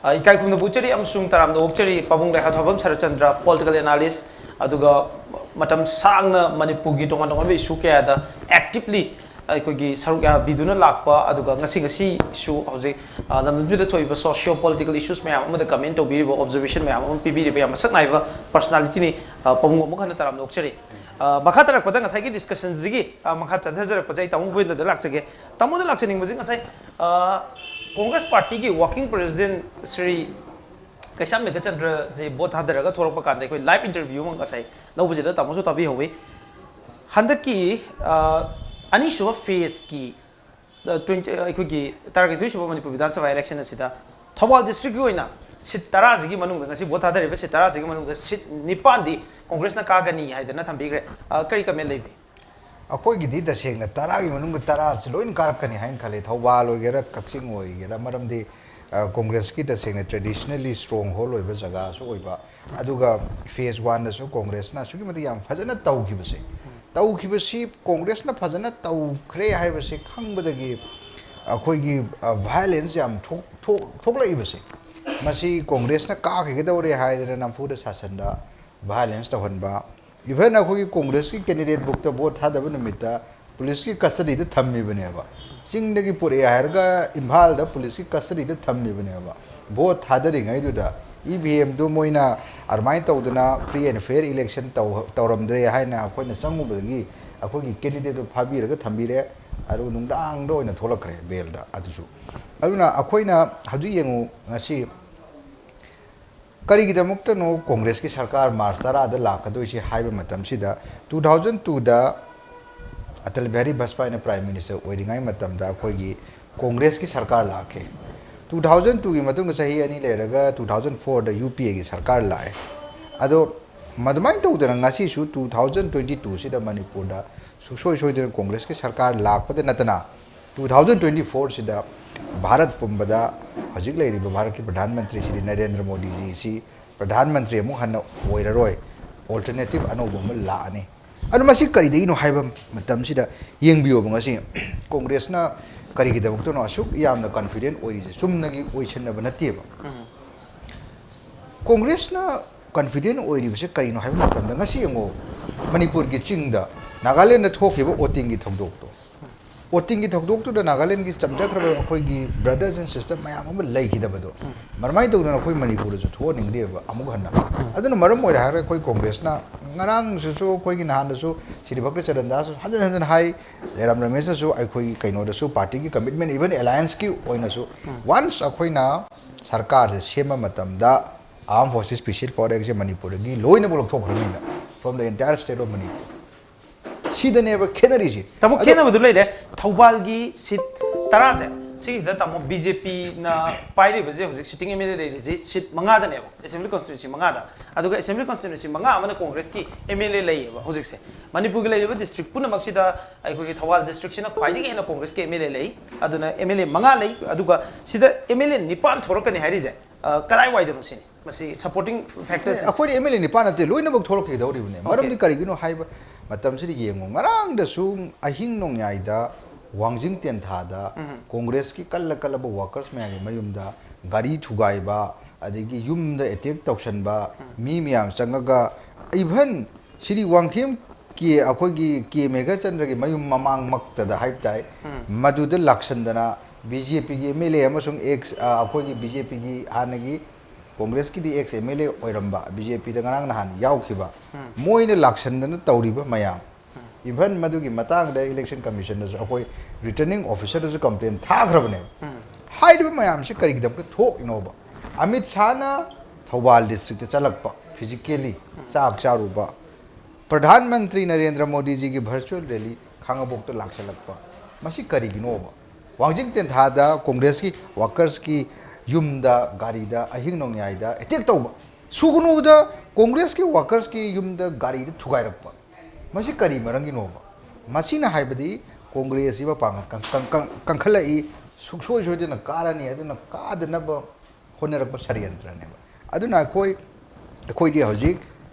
ꯑ, ꯏꯀꯥꯏ ꯈꯨꯝꯅꯕ ꯎꯠꯆꯔꯤ ꯑꯃꯁꯨꯡ ꯇꯔꯥꯝꯅ ꯑꯣꯛꯆꯔꯤ ꯄꯥꯕꯨꯡ ꯂꯩꯍꯥꯎꯊꯥꯕꯝ ꯁꯔꯠꯆꯟꯗ꯭ꯔ, political analyst, ꯑꯗꯨꯒ ꯃꯇꯝ ꯁꯥꯡꯅ ꯃꯅꯤꯄꯨꯔꯒꯤ ꯇꯣꯉꯥꯟ ꯇꯣꯉꯥꯟꯕ issue ꯀꯌꯥꯗ actively ꯑꯩꯈꯣꯏꯒꯤ ꯁꯔꯨꯛ ꯌꯥꯕꯤꯗꯨꯅ ꯂꯥꯛꯄ, ꯑꯗꯨꯒ ꯉꯁꯤ ꯉꯁꯤꯁꯨ ꯍꯧꯖꯤꯛ, ꯑ, ꯂꯝꯗꯝꯁꯤꯗ ꯊꯣꯛꯏꯕ socio political issues ꯃꯌꯥꯝ ꯑꯃꯗ comment ꯇꯧꯕꯤꯔꯤꯕ, observation ꯃꯌꯥꯝ ꯑꯃ ꯄꯤꯕꯤꯔꯤꯕ ꯌꯥꯝ ꯃꯁꯛ ꯅꯥꯏꯕ personalityꯅꯤ꯫ ꯑ, ꯄꯥꯕꯨꯡ ꯑꯃꯨꯛ ꯍꯟꯅ ꯇꯔꯥꯝꯅ ꯑꯣꯛꯆꯔꯤ꯫ ꯑ, ꯃꯈꯥ ꯇꯥꯔꯛꯄꯗ ꯉꯁꯥꯏꯒꯤ discussionꯁꯤꯒꯤ, ꯑ, ꯃꯈꯥ ꯆꯠꯊꯖꯔꯛꯄꯁꯦ ꯑꯩ ꯇꯥꯃꯣ ꯚꯨꯄꯦꯟꯗ꯭ꯔꯗ ꯂꯥꯛꯆꯒꯦ꯫ ꯇꯥꯃꯣꯗ ꯂꯥꯛꯆꯅꯤꯡꯕꯁꯦ ꯉꯁꯥꯏ, ꯑ, Congress partyꯒꯤ working president ꯁ꯭ꯔꯤ ꯀꯩꯁꯥꯝ ꯃꯦꯘꯆꯟꯗ꯭ꯔꯁꯦ vote ꯊꯥꯗꯔꯒ ꯊꯣꯛꯂꯛꯄ ꯀꯥꯟꯗ ꯑꯩꯈꯣꯏ live interview ꯑꯃ ꯉꯁꯥꯏ ꯂꯧꯕꯁꯤꯗ ꯇꯥꯃꯣꯁꯨ ꯇꯥꯕꯤꯍꯧꯋꯤ꯫ ꯍꯟꯗꯛꯀꯤ, ꯑ, ꯑꯅꯤꯁꯨꯕ phaseꯀꯤ, ꯑ, twenty, ꯑꯩꯈꯣꯏꯒꯤ ꯇꯔꯥꯅꯤꯊꯣꯏ ꯁꯨꯕ ꯃꯅꯤꯄꯨꯔ ꯕꯤꯙꯥꯟ ꯁꯚꯥ election ꯑꯁꯤꯗ ꯊꯧꯕꯥꯜ districtꯀꯤ ꯑꯣꯏꯅ seat ꯇꯔꯥꯁꯤꯒꯤ ꯃꯅꯨꯡꯗ, ꯉꯁꯤ vote ꯊꯥꯗꯔꯤꯕ seat ꯇꯔꯥꯁꯤꯒꯤ ꯃꯅꯨꯡꯗ seat ꯅꯤꯄꯥꯟꯗꯤ Congressꯅ ꯀꯥꯒꯅꯤ ꯍꯥꯏꯗꯅ ꯊꯝꯕꯤꯈ꯭ꯔꯦ꯫ ꯑ, ꯀꯔꯤ comment ꯂꯩꯕꯤ? ꯑꯩꯈꯣꯏꯒꯤꯗꯤ ꯇꯁꯦꯡꯅ ꯇꯔꯥꯒꯤ ꯃꯅꯨꯡꯗ ꯇꯔꯥꯁꯤ ꯂꯣꯏꯅ ꯀꯥꯔꯛꯀꯅꯤ ꯍꯥꯏꯅ ꯈꯜꯂꯤ, ꯊꯧꯕꯥꯜ ꯑꯣꯏꯒꯦꯔꯥ, ꯀꯛꯆꯤꯡ ꯑꯣꯏꯒꯦꯔꯥ, ꯃꯔꯝꯗꯤ, ꯑ, Congressꯀꯤ ꯇꯁꯦꯡꯅ traditionally stronghold ꯑꯣꯏꯕ ꯖꯒꯥꯁꯨ ꯑꯣꯏꯕ, ꯑꯗꯨꯒ phase oneꯗꯁꯨ Congressꯅ ꯑꯁꯨꯛꯀꯤ ꯃꯇꯤꯛ ꯌꯥꯝ ꯐꯖꯅ ꯇꯧꯈꯤꯕꯁꯦ, ꯇꯧꯈꯤꯕꯁꯤ Congressꯅ ꯐꯖꯅ ꯇꯧꯈ꯭ꯔꯦ ꯍꯥꯏꯕꯁꯤ ꯈꯪꯕꯗꯒꯤ ꯑꯩꯈꯣꯏꯒꯤ, ꯑ, violence ꯌꯥꯝ ꯊꯣꯛ-, ꯊꯣꯛ-, ꯊꯣꯛꯂꯛꯏꯕꯁꯦ, ꯃꯁꯤ Congressꯅ ꯀꯥꯈꯤꯒꯗꯧꯔꯦ ꯍꯥꯏꯗꯅ ꯅꯝꯐꯨꯗ ꯁꯥꯁꯟꯗ violence ꯇꯧꯍꯟꯕ, even ꯑꯩꯈꯣꯏꯒꯤ Congressꯀꯤ candidate ꯐꯥꯎꯗ vote ꯊꯥꯗꯕ ꯅꯨꯃꯤꯠꯇ policeꯀꯤ custodyꯗ ꯊꯝꯃꯤꯕꯅꯦꯕ꯫ ꯆꯤꯡꯗꯒꯤ ꯄꯨꯔꯛꯑꯦ ꯍꯥꯏꯔꯒ ꯏꯝꯐꯥꯜꯗ policeꯀꯤ custodyꯗ ꯊꯝꯃꯤꯕꯅꯦꯕ꯫ Vote ꯊꯥꯗꯔꯤꯉꯩꯗꯨꯗ EVMꯗꯨ ꯃꯣꯏꯅ ꯑꯗꯨꯃꯥꯏꯅ ꯇꯧꯗꯅ free and fair election ꯇꯧ-, ꯇꯧꯔꯝꯗ꯭ꯔꯦ ꯍꯥꯏꯅ ꯑꯩꯈꯣꯏꯅ ꯆꯪꯉꯨꯕꯗꯒꯤ ꯑꯩꯈꯣꯏꯒꯤ candidateꯇꯨ ꯐꯥꯕꯤꯔꯒ ꯊꯝꯕꯤꯔꯦ꯫ ꯑꯗꯨꯒ ꯅꯨꯡꯗꯥꯡꯗ ꯑꯣꯏꯅ ꯊꯣꯛꯂꯛꯈ꯭ꯔꯦ bailꯗ꯫ ꯑꯗꯨꯁꯨ, ꯑꯗꯨꯅ ꯑꯩꯈꯣꯏꯅ ꯍꯧꯖꯤꯛ ꯌꯦꯡꯉꯨ, ꯉꯁꯤ ꯀꯔꯤꯒꯤꯗꯃꯛꯇꯅꯣ Congressꯀꯤ ꯁꯔꯀꯥꯔ March ꯇꯔꯥꯗ ꯂꯥꯛꯀꯗꯣꯏꯁꯤ ꯍꯥꯏꯕ ꯃꯇꯝꯁꯤꯗ, two thousand twoꯗ Atal Bihari ꯕꯥꯖꯄꯥꯏꯅ Prime Minister ꯑꯣꯏꯔꯤꯉꯩ ꯃꯇꯝꯗ ꯑꯩꯈꯣꯏꯒꯤ Congressꯀꯤ ꯁꯔꯀꯥꯔ ꯂꯥꯛꯈꯤ꯫ Two thousand twoꯒꯤ ꯃꯇꯨꯡꯗ ꯆꯍꯤ ꯑꯅꯤ ꯂꯩꯔꯒ two thousand fourꯗ UPAꯒꯤ ꯁꯔꯀꯥꯔ ꯂꯥꯛꯑꯦ꯫ ꯑꯗꯣ ꯃꯗꯨꯃꯥꯏꯅ ꯇꯧꯗꯅ ꯉꯁꯤꯁꯨ two thousand twenty twoꯁꯤꯗ ꯃꯅꯤꯄꯨꯔꯗ ꯁꯨꯡꯁꯣꯏ ꯁꯣꯏꯗꯅ Congressꯀꯤ ꯁꯔꯀꯥꯔ ꯂꯥꯛꯄꯗ ꯅꯠꯇꯅ two thousand twenty fourꯁꯤꯗ ꯚꯥꯔꯠ ꯄꯨꯝꯕꯗ ꯍꯧꯖꯤꯛ ꯂꯩꯔꯤꯕ ꯚꯥꯔꯠꯀꯤ ꯄ꯭ꯔꯙꯥꯟ ꯃꯟꯇ꯭ꯔꯤ ꯁ꯭ꯔꯤ ꯅꯔꯦꯟꯗ꯭ꯔ ꯃꯣꯗꯤꯖꯤꯁꯤ ꯄ꯭ꯔꯙꯥꯟ ꯃꯟꯇ꯭ꯔꯤ ꯑꯃꯨꯛ ꯍꯟꯅ ꯑꯣꯏꯔꯔꯣꯏ, ꯑꯣꯜꯇꯔꯅꯦꯇꯤꯚ ꯑꯅꯧꯕ ꯑꯃ ꯂꯥꯛꯑꯅꯤ꯫ ꯑꯗꯨ ꯃꯁꯤ ꯀꯔꯤꯗꯒꯤꯅꯣ ꯍꯥꯏꯕ ꯃꯇꯝꯁꯤꯗ ꯌꯦꯡꯕꯤꯌꯣꯕ, ꯉꯁꯤ ꯀꯣꯡꯒ꯭ꯔꯦꯁꯅ ꯀꯔꯤꯒꯤꯗꯃꯛꯇꯅꯣ ꯑꯁꯨꯛ ꯌꯥꯝꯅ ꯀꯟꯐꯤꯗꯦꯟ ꯑꯣꯏꯔꯤꯁꯦ? ꯆꯨꯝꯅꯒꯤ ꯑꯣꯏꯁꯤꯟꯅꯕ ꯅꯠꯇꯦꯕ꯫ ꯀꯣꯡꯒ꯭ꯔꯦꯁꯅ ꯀꯟꯐꯤꯗꯦꯟ ꯑꯣꯏꯔꯤꯕꯁꯦ ꯀꯔꯤꯅꯣ ꯍꯥꯏꯕ ꯃꯇꯝꯗ, ꯉꯁꯤ ꯌꯦꯡꯉꯣ, ꯃꯅꯤꯄꯨꯔꯒꯤ ꯆꯤꯡꯗ, ꯅꯥꯒꯥꯂꯦꯟꯗ ꯊꯣꯛꯈꯤꯕ ꯑꯣꯇꯤꯡꯒꯤ ꯊꯧꯗꯣꯛꯇꯣ, ꯑꯣꯇꯤꯡꯒꯤ ꯊꯧꯗꯣꯛꯇꯨꯗ ꯅꯥꯒꯥꯂꯦꯟꯒꯤ ꯆꯝꯖꯈ꯭ꯔꯕ ꯑꯩꯈꯣꯏꯒꯤ brothers and sisters ꯃꯌꯥꯝ ꯑꯃ ꯂꯩꯈꯤꯗꯕꯗꯣ, ꯃꯔꯃꯥꯏꯅ ꯇꯧꯗꯅ ꯑꯩꯈꯣꯏ ꯃꯅꯤꯄꯨꯔꯗꯁꯨ ꯊꯣꯛꯍꯟꯅꯤꯡꯗꯦꯕ ꯑꯃꯨꯛ ꯍꯟꯅ꯫ ꯑꯗꯨꯅ ꯃꯔꯝ ꯑꯣꯏꯔꯦ ꯍꯥꯏꯔꯒ ꯑꯩꯈꯣꯏ ꯀꯣꯡꯒ꯭ꯔꯦꯁꯅ ꯉꯔꯥꯡꯁꯤꯁꯨ, ꯑꯩꯈꯣꯏꯒꯤ ꯅꯍꯥꯟꯗꯁꯨ ꯁ꯭ꯔꯤ ꯚꯛꯇ ꯆꯔꯟ ꯗꯥꯁ ꯍꯟꯖꯤꯟ ꯍꯟꯖꯤꯟ ꯍꯥꯏ, ꯖꯌꯔꯥꯝ ꯔꯃꯦꯁꯅꯁꯨ ꯑꯩꯈꯣꯏꯒꯤ ꯀꯩꯅꯣꯗꯁꯨ, ꯄꯥꯔꯇꯤꯒꯤ ꯀꯃꯤꯠꯃꯦꯟ, even allianceꯀꯤ ꯑꯣꯏꯅꯁꯨ, once ꯑꯩꯈꯣꯏꯅ ꯁꯔꯀꯥꯔꯁꯦ ꯁꯦꯝꯕ ꯃꯇꯝꯗ Armed Forces Special Power Actꯁꯦ ꯃꯅꯤꯄꯨꯔꯗꯒꯤ ꯂꯣꯏꯅꯃꯛ ꯂꯧꯊꯣꯛꯈ꯭ꯔꯅꯤꯅ, from the entire state of Manipur꯫ ꯁꯤꯗꯅꯦꯕ ꯈꯦꯠꯅꯔꯤꯁꯦ꯫ ꯇꯥꯃꯣ, ꯑꯗꯣ ꯈꯦꯠꯅꯕꯗꯨ ꯂꯩꯔꯦ꯫ ꯊꯧꯕꯥꯜꯒꯤ ꯁꯤꯠ ꯇꯔꯥꯁꯦ, ꯁꯤꯒꯤꯁꯤꯗ ꯇꯥꯃꯣ, ꯕꯤ ꯖꯦ ꯄꯤꯅ ꯄꯥꯏꯔꯤꯕꯁꯦ, ꯍꯧꯖꯤꯛ sitting M L A ꯂꯩꯔꯤꯁꯦ ꯁꯤꯠ ꯃꯉꯥꯗꯅꯦꯕ, assembly constituency ꯃꯉꯥꯗ꯫ ꯑꯗꯨꯒ assembly constituency ꯃꯉꯥ ꯑꯃꯅ ꯀꯣꯡꯒ꯭ꯔꯦꯁꯀꯤ M L A ꯂꯩꯌꯦꯕ ꯍꯧꯖꯤꯛꯁꯦ꯫ ꯃꯅꯤꯄꯨꯔꯒꯤ ꯂꯩꯔꯤꯕ district ꯄꯨꯝꯅꯃꯛꯁꯤꯗ ꯑꯩꯈꯣꯏꯒꯤ ꯊꯧꯕꯥꯜ districtꯁꯤꯅ ꯈ꯭ꯋꯥꯏꯗꯒꯤ ꯍꯦꯟꯅ ꯀꯣꯡꯒ꯭ꯔꯦꯁꯀꯤ M L A ꯂꯩ꯫ ꯑꯗꯨꯅ M L A ꯃꯉꯥ ꯂꯩ, ꯑꯗꯨꯒ ꯁꯤꯗ M L A ꯅꯤꯄꯥꯟ ꯊꯣꯔꯛꯀꯅꯤ ꯍꯥꯏꯔꯤꯁꯦ, ꯑ, ꯀꯗꯥꯏꯋꯥꯏꯗꯅꯣ ꯁꯤꯅꯤ? ꯃꯁꯤ supporting factors ꯑꯦ, ꯑꯩꯈꯣꯏꯗꯤ M L A ꯅꯤꯄꯥꯟ ꯅꯠꯇꯦ, ꯂꯣꯏꯅꯃꯛ ꯊꯣꯛꯂꯛꯈꯤꯗꯧꯔꯤꯕꯅꯦ꯫ Okay. ꯃꯔꯝꯗꯤ ꯀꯔꯤꯒꯤꯅꯣ ꯍꯥꯏꯕ ꯃꯇꯝꯁꯤꯗ ꯌꯦꯡꯉꯨ, ꯉꯔꯥꯡꯗꯁꯨ ꯑꯍꯤꯡ ꯅꯣꯡꯌꯥꯏꯗ ꯋꯥꯡꯖꯤꯡ ꯇꯦꯟꯊꯥꯗ ꯎꯝ꯫ ꯀꯣꯡꯒ꯭ꯔꯦꯁꯀꯤ ꯀꯜꯂ ꯀꯜꯂꯕ workers ꯃꯌꯥꯝꯒꯤ ꯃꯌꯨꯝꯗ ꯒꯥꯔꯤ ꯊꯨꯒꯥꯏꯕ, ꯑꯗꯒꯤ ꯌꯨꯝꯗ attack ꯇꯧꯁꯟꯕ, ꯎꯝ꯫ ꯃꯤ ꯃꯌꯥꯝ ꯆꯪꯉꯒ, even ꯁꯤꯗꯤ ꯋꯥꯡꯈꯦꯝ ꯀꯦ-, ꯑꯩꯈꯣꯏꯒꯤ ꯀꯦ ꯃꯦꯘꯆꯟꯗ꯭ꯔꯒꯤ ꯃꯌꯨꯝ ꯃꯃꯥꯡꯃꯛꯇꯗ ꯍꯥꯏꯕ ꯇꯥꯏ, ꯎꯝ꯫ ꯃꯗꯨꯗ ꯂꯥꯛꯁꯟꯗꯅ B J Pꯒꯤ M L A ꯑꯃꯁꯨꯡ ex, ꯑ, ꯑꯩꯈꯣꯏꯒꯤ B J Pꯒꯤ ꯍꯥꯟꯅꯒꯤ ꯀꯣꯡꯒ꯭ꯔꯦꯁꯀꯤꯗꯤ ex M L A ꯑꯣꯏꯔꯝꯕ, B J Pꯗ ꯉꯔꯥꯡ ꯅꯍꯥꯟ ꯌꯥꯎꯈꯤꯕ, ꯎꯝ꯫ ꯃꯣꯏꯅ ꯂꯥꯛꯁꯟꯗꯅ ꯇꯧꯔꯤꯕ ꯃꯌꯥꯝ, ꯎꯝ꯫ Even ꯃꯗꯨꯒꯤ ꯃꯇꯥꯡꯗ election commissionꯗꯁꯨ ꯑꯩꯈꯣꯏ returning officerꯗꯁꯨ complaint ꯊꯥꯈ꯭ꯔꯕꯅꯦꯕ꯫ ꯎꯝ꯫ ꯍꯥꯏꯔꯤꯕ ꯃꯌꯥꯝꯁꯤ ꯀꯔꯤꯒꯤꯗꯃꯛꯇ ꯊꯣꯛꯏꯅꯣꯕ? ꯑꯃꯤꯠ ꯁꯥꯍꯅ ꯊꯧꯕꯥꯜ districtꯇ ꯆꯠꯂꯛꯄ, physically ꯎꯝ꯫ ꯆꯥꯛ ꯆꯥꯔꯨꯕ, ꯄ꯭ꯔꯙꯥꯟ ꯃꯟꯇ꯭ꯔꯤ ꯅꯔꯦꯟꯗ꯭ꯔ ꯃꯣꯗꯤꯖꯤꯒꯤ virtual rally ꯈꯥꯉꯕꯣꯛꯇ ꯂꯥꯛꯁꯜꯂꯛꯄ, ꯃꯁꯤ ꯀꯔꯤꯒꯤꯅꯣꯕ? ꯋꯥꯡꯖꯤꯡ ꯇꯦꯟꯊꯥꯗ ꯀꯣꯡꯒ꯭ꯔꯦꯁꯀꯤ workersꯀꯤ ꯌꯨꯝꯗ, ꯒꯥꯔꯤꯗ ꯑꯍꯤꯡ ꯅꯣꯡꯌꯥꯏꯗ attack ꯇꯧꯕ, ꯁꯨꯒꯅꯨꯗ ꯀꯣꯡꯒ꯭ꯔꯦꯁꯀꯤ workersꯀꯤ ꯌꯨꯝꯗ ꯒꯥꯔꯤꯗ ꯊꯨꯒꯥꯏꯔꯛꯄ, ꯃꯁꯤ ꯀꯔꯤ ꯃꯔꯝꯒꯤꯅꯣꯕ? ꯃꯁꯤꯅ ꯍꯥꯏꯕꯗꯤ ꯀꯣꯡꯒ꯭ꯔꯦꯁꯁꯤ ꯃꯄꯥꯡꯒꯜ ꯀꯪ-, ꯀꯪ-, ꯀꯪ-, ꯀꯟꯈꯠꯂꯛꯏ, ꯁꯨꯡꯁꯣꯏ ꯁꯣꯏꯗꯅ ꯀꯥꯔꯅꯤ, ꯑꯗꯨꯅ ꯀꯥꯗꯅꯕ ꯍꯣꯠꯅꯔꯛꯄ ꯁꯔꯌꯟꯇ꯭ꯔꯅꯦꯕ꯫ ꯑꯗꯨꯅ ꯑꯩꯈꯣꯏ, ꯑꯩꯈꯣꯏꯗꯤ ꯍꯧꯖꯤꯛ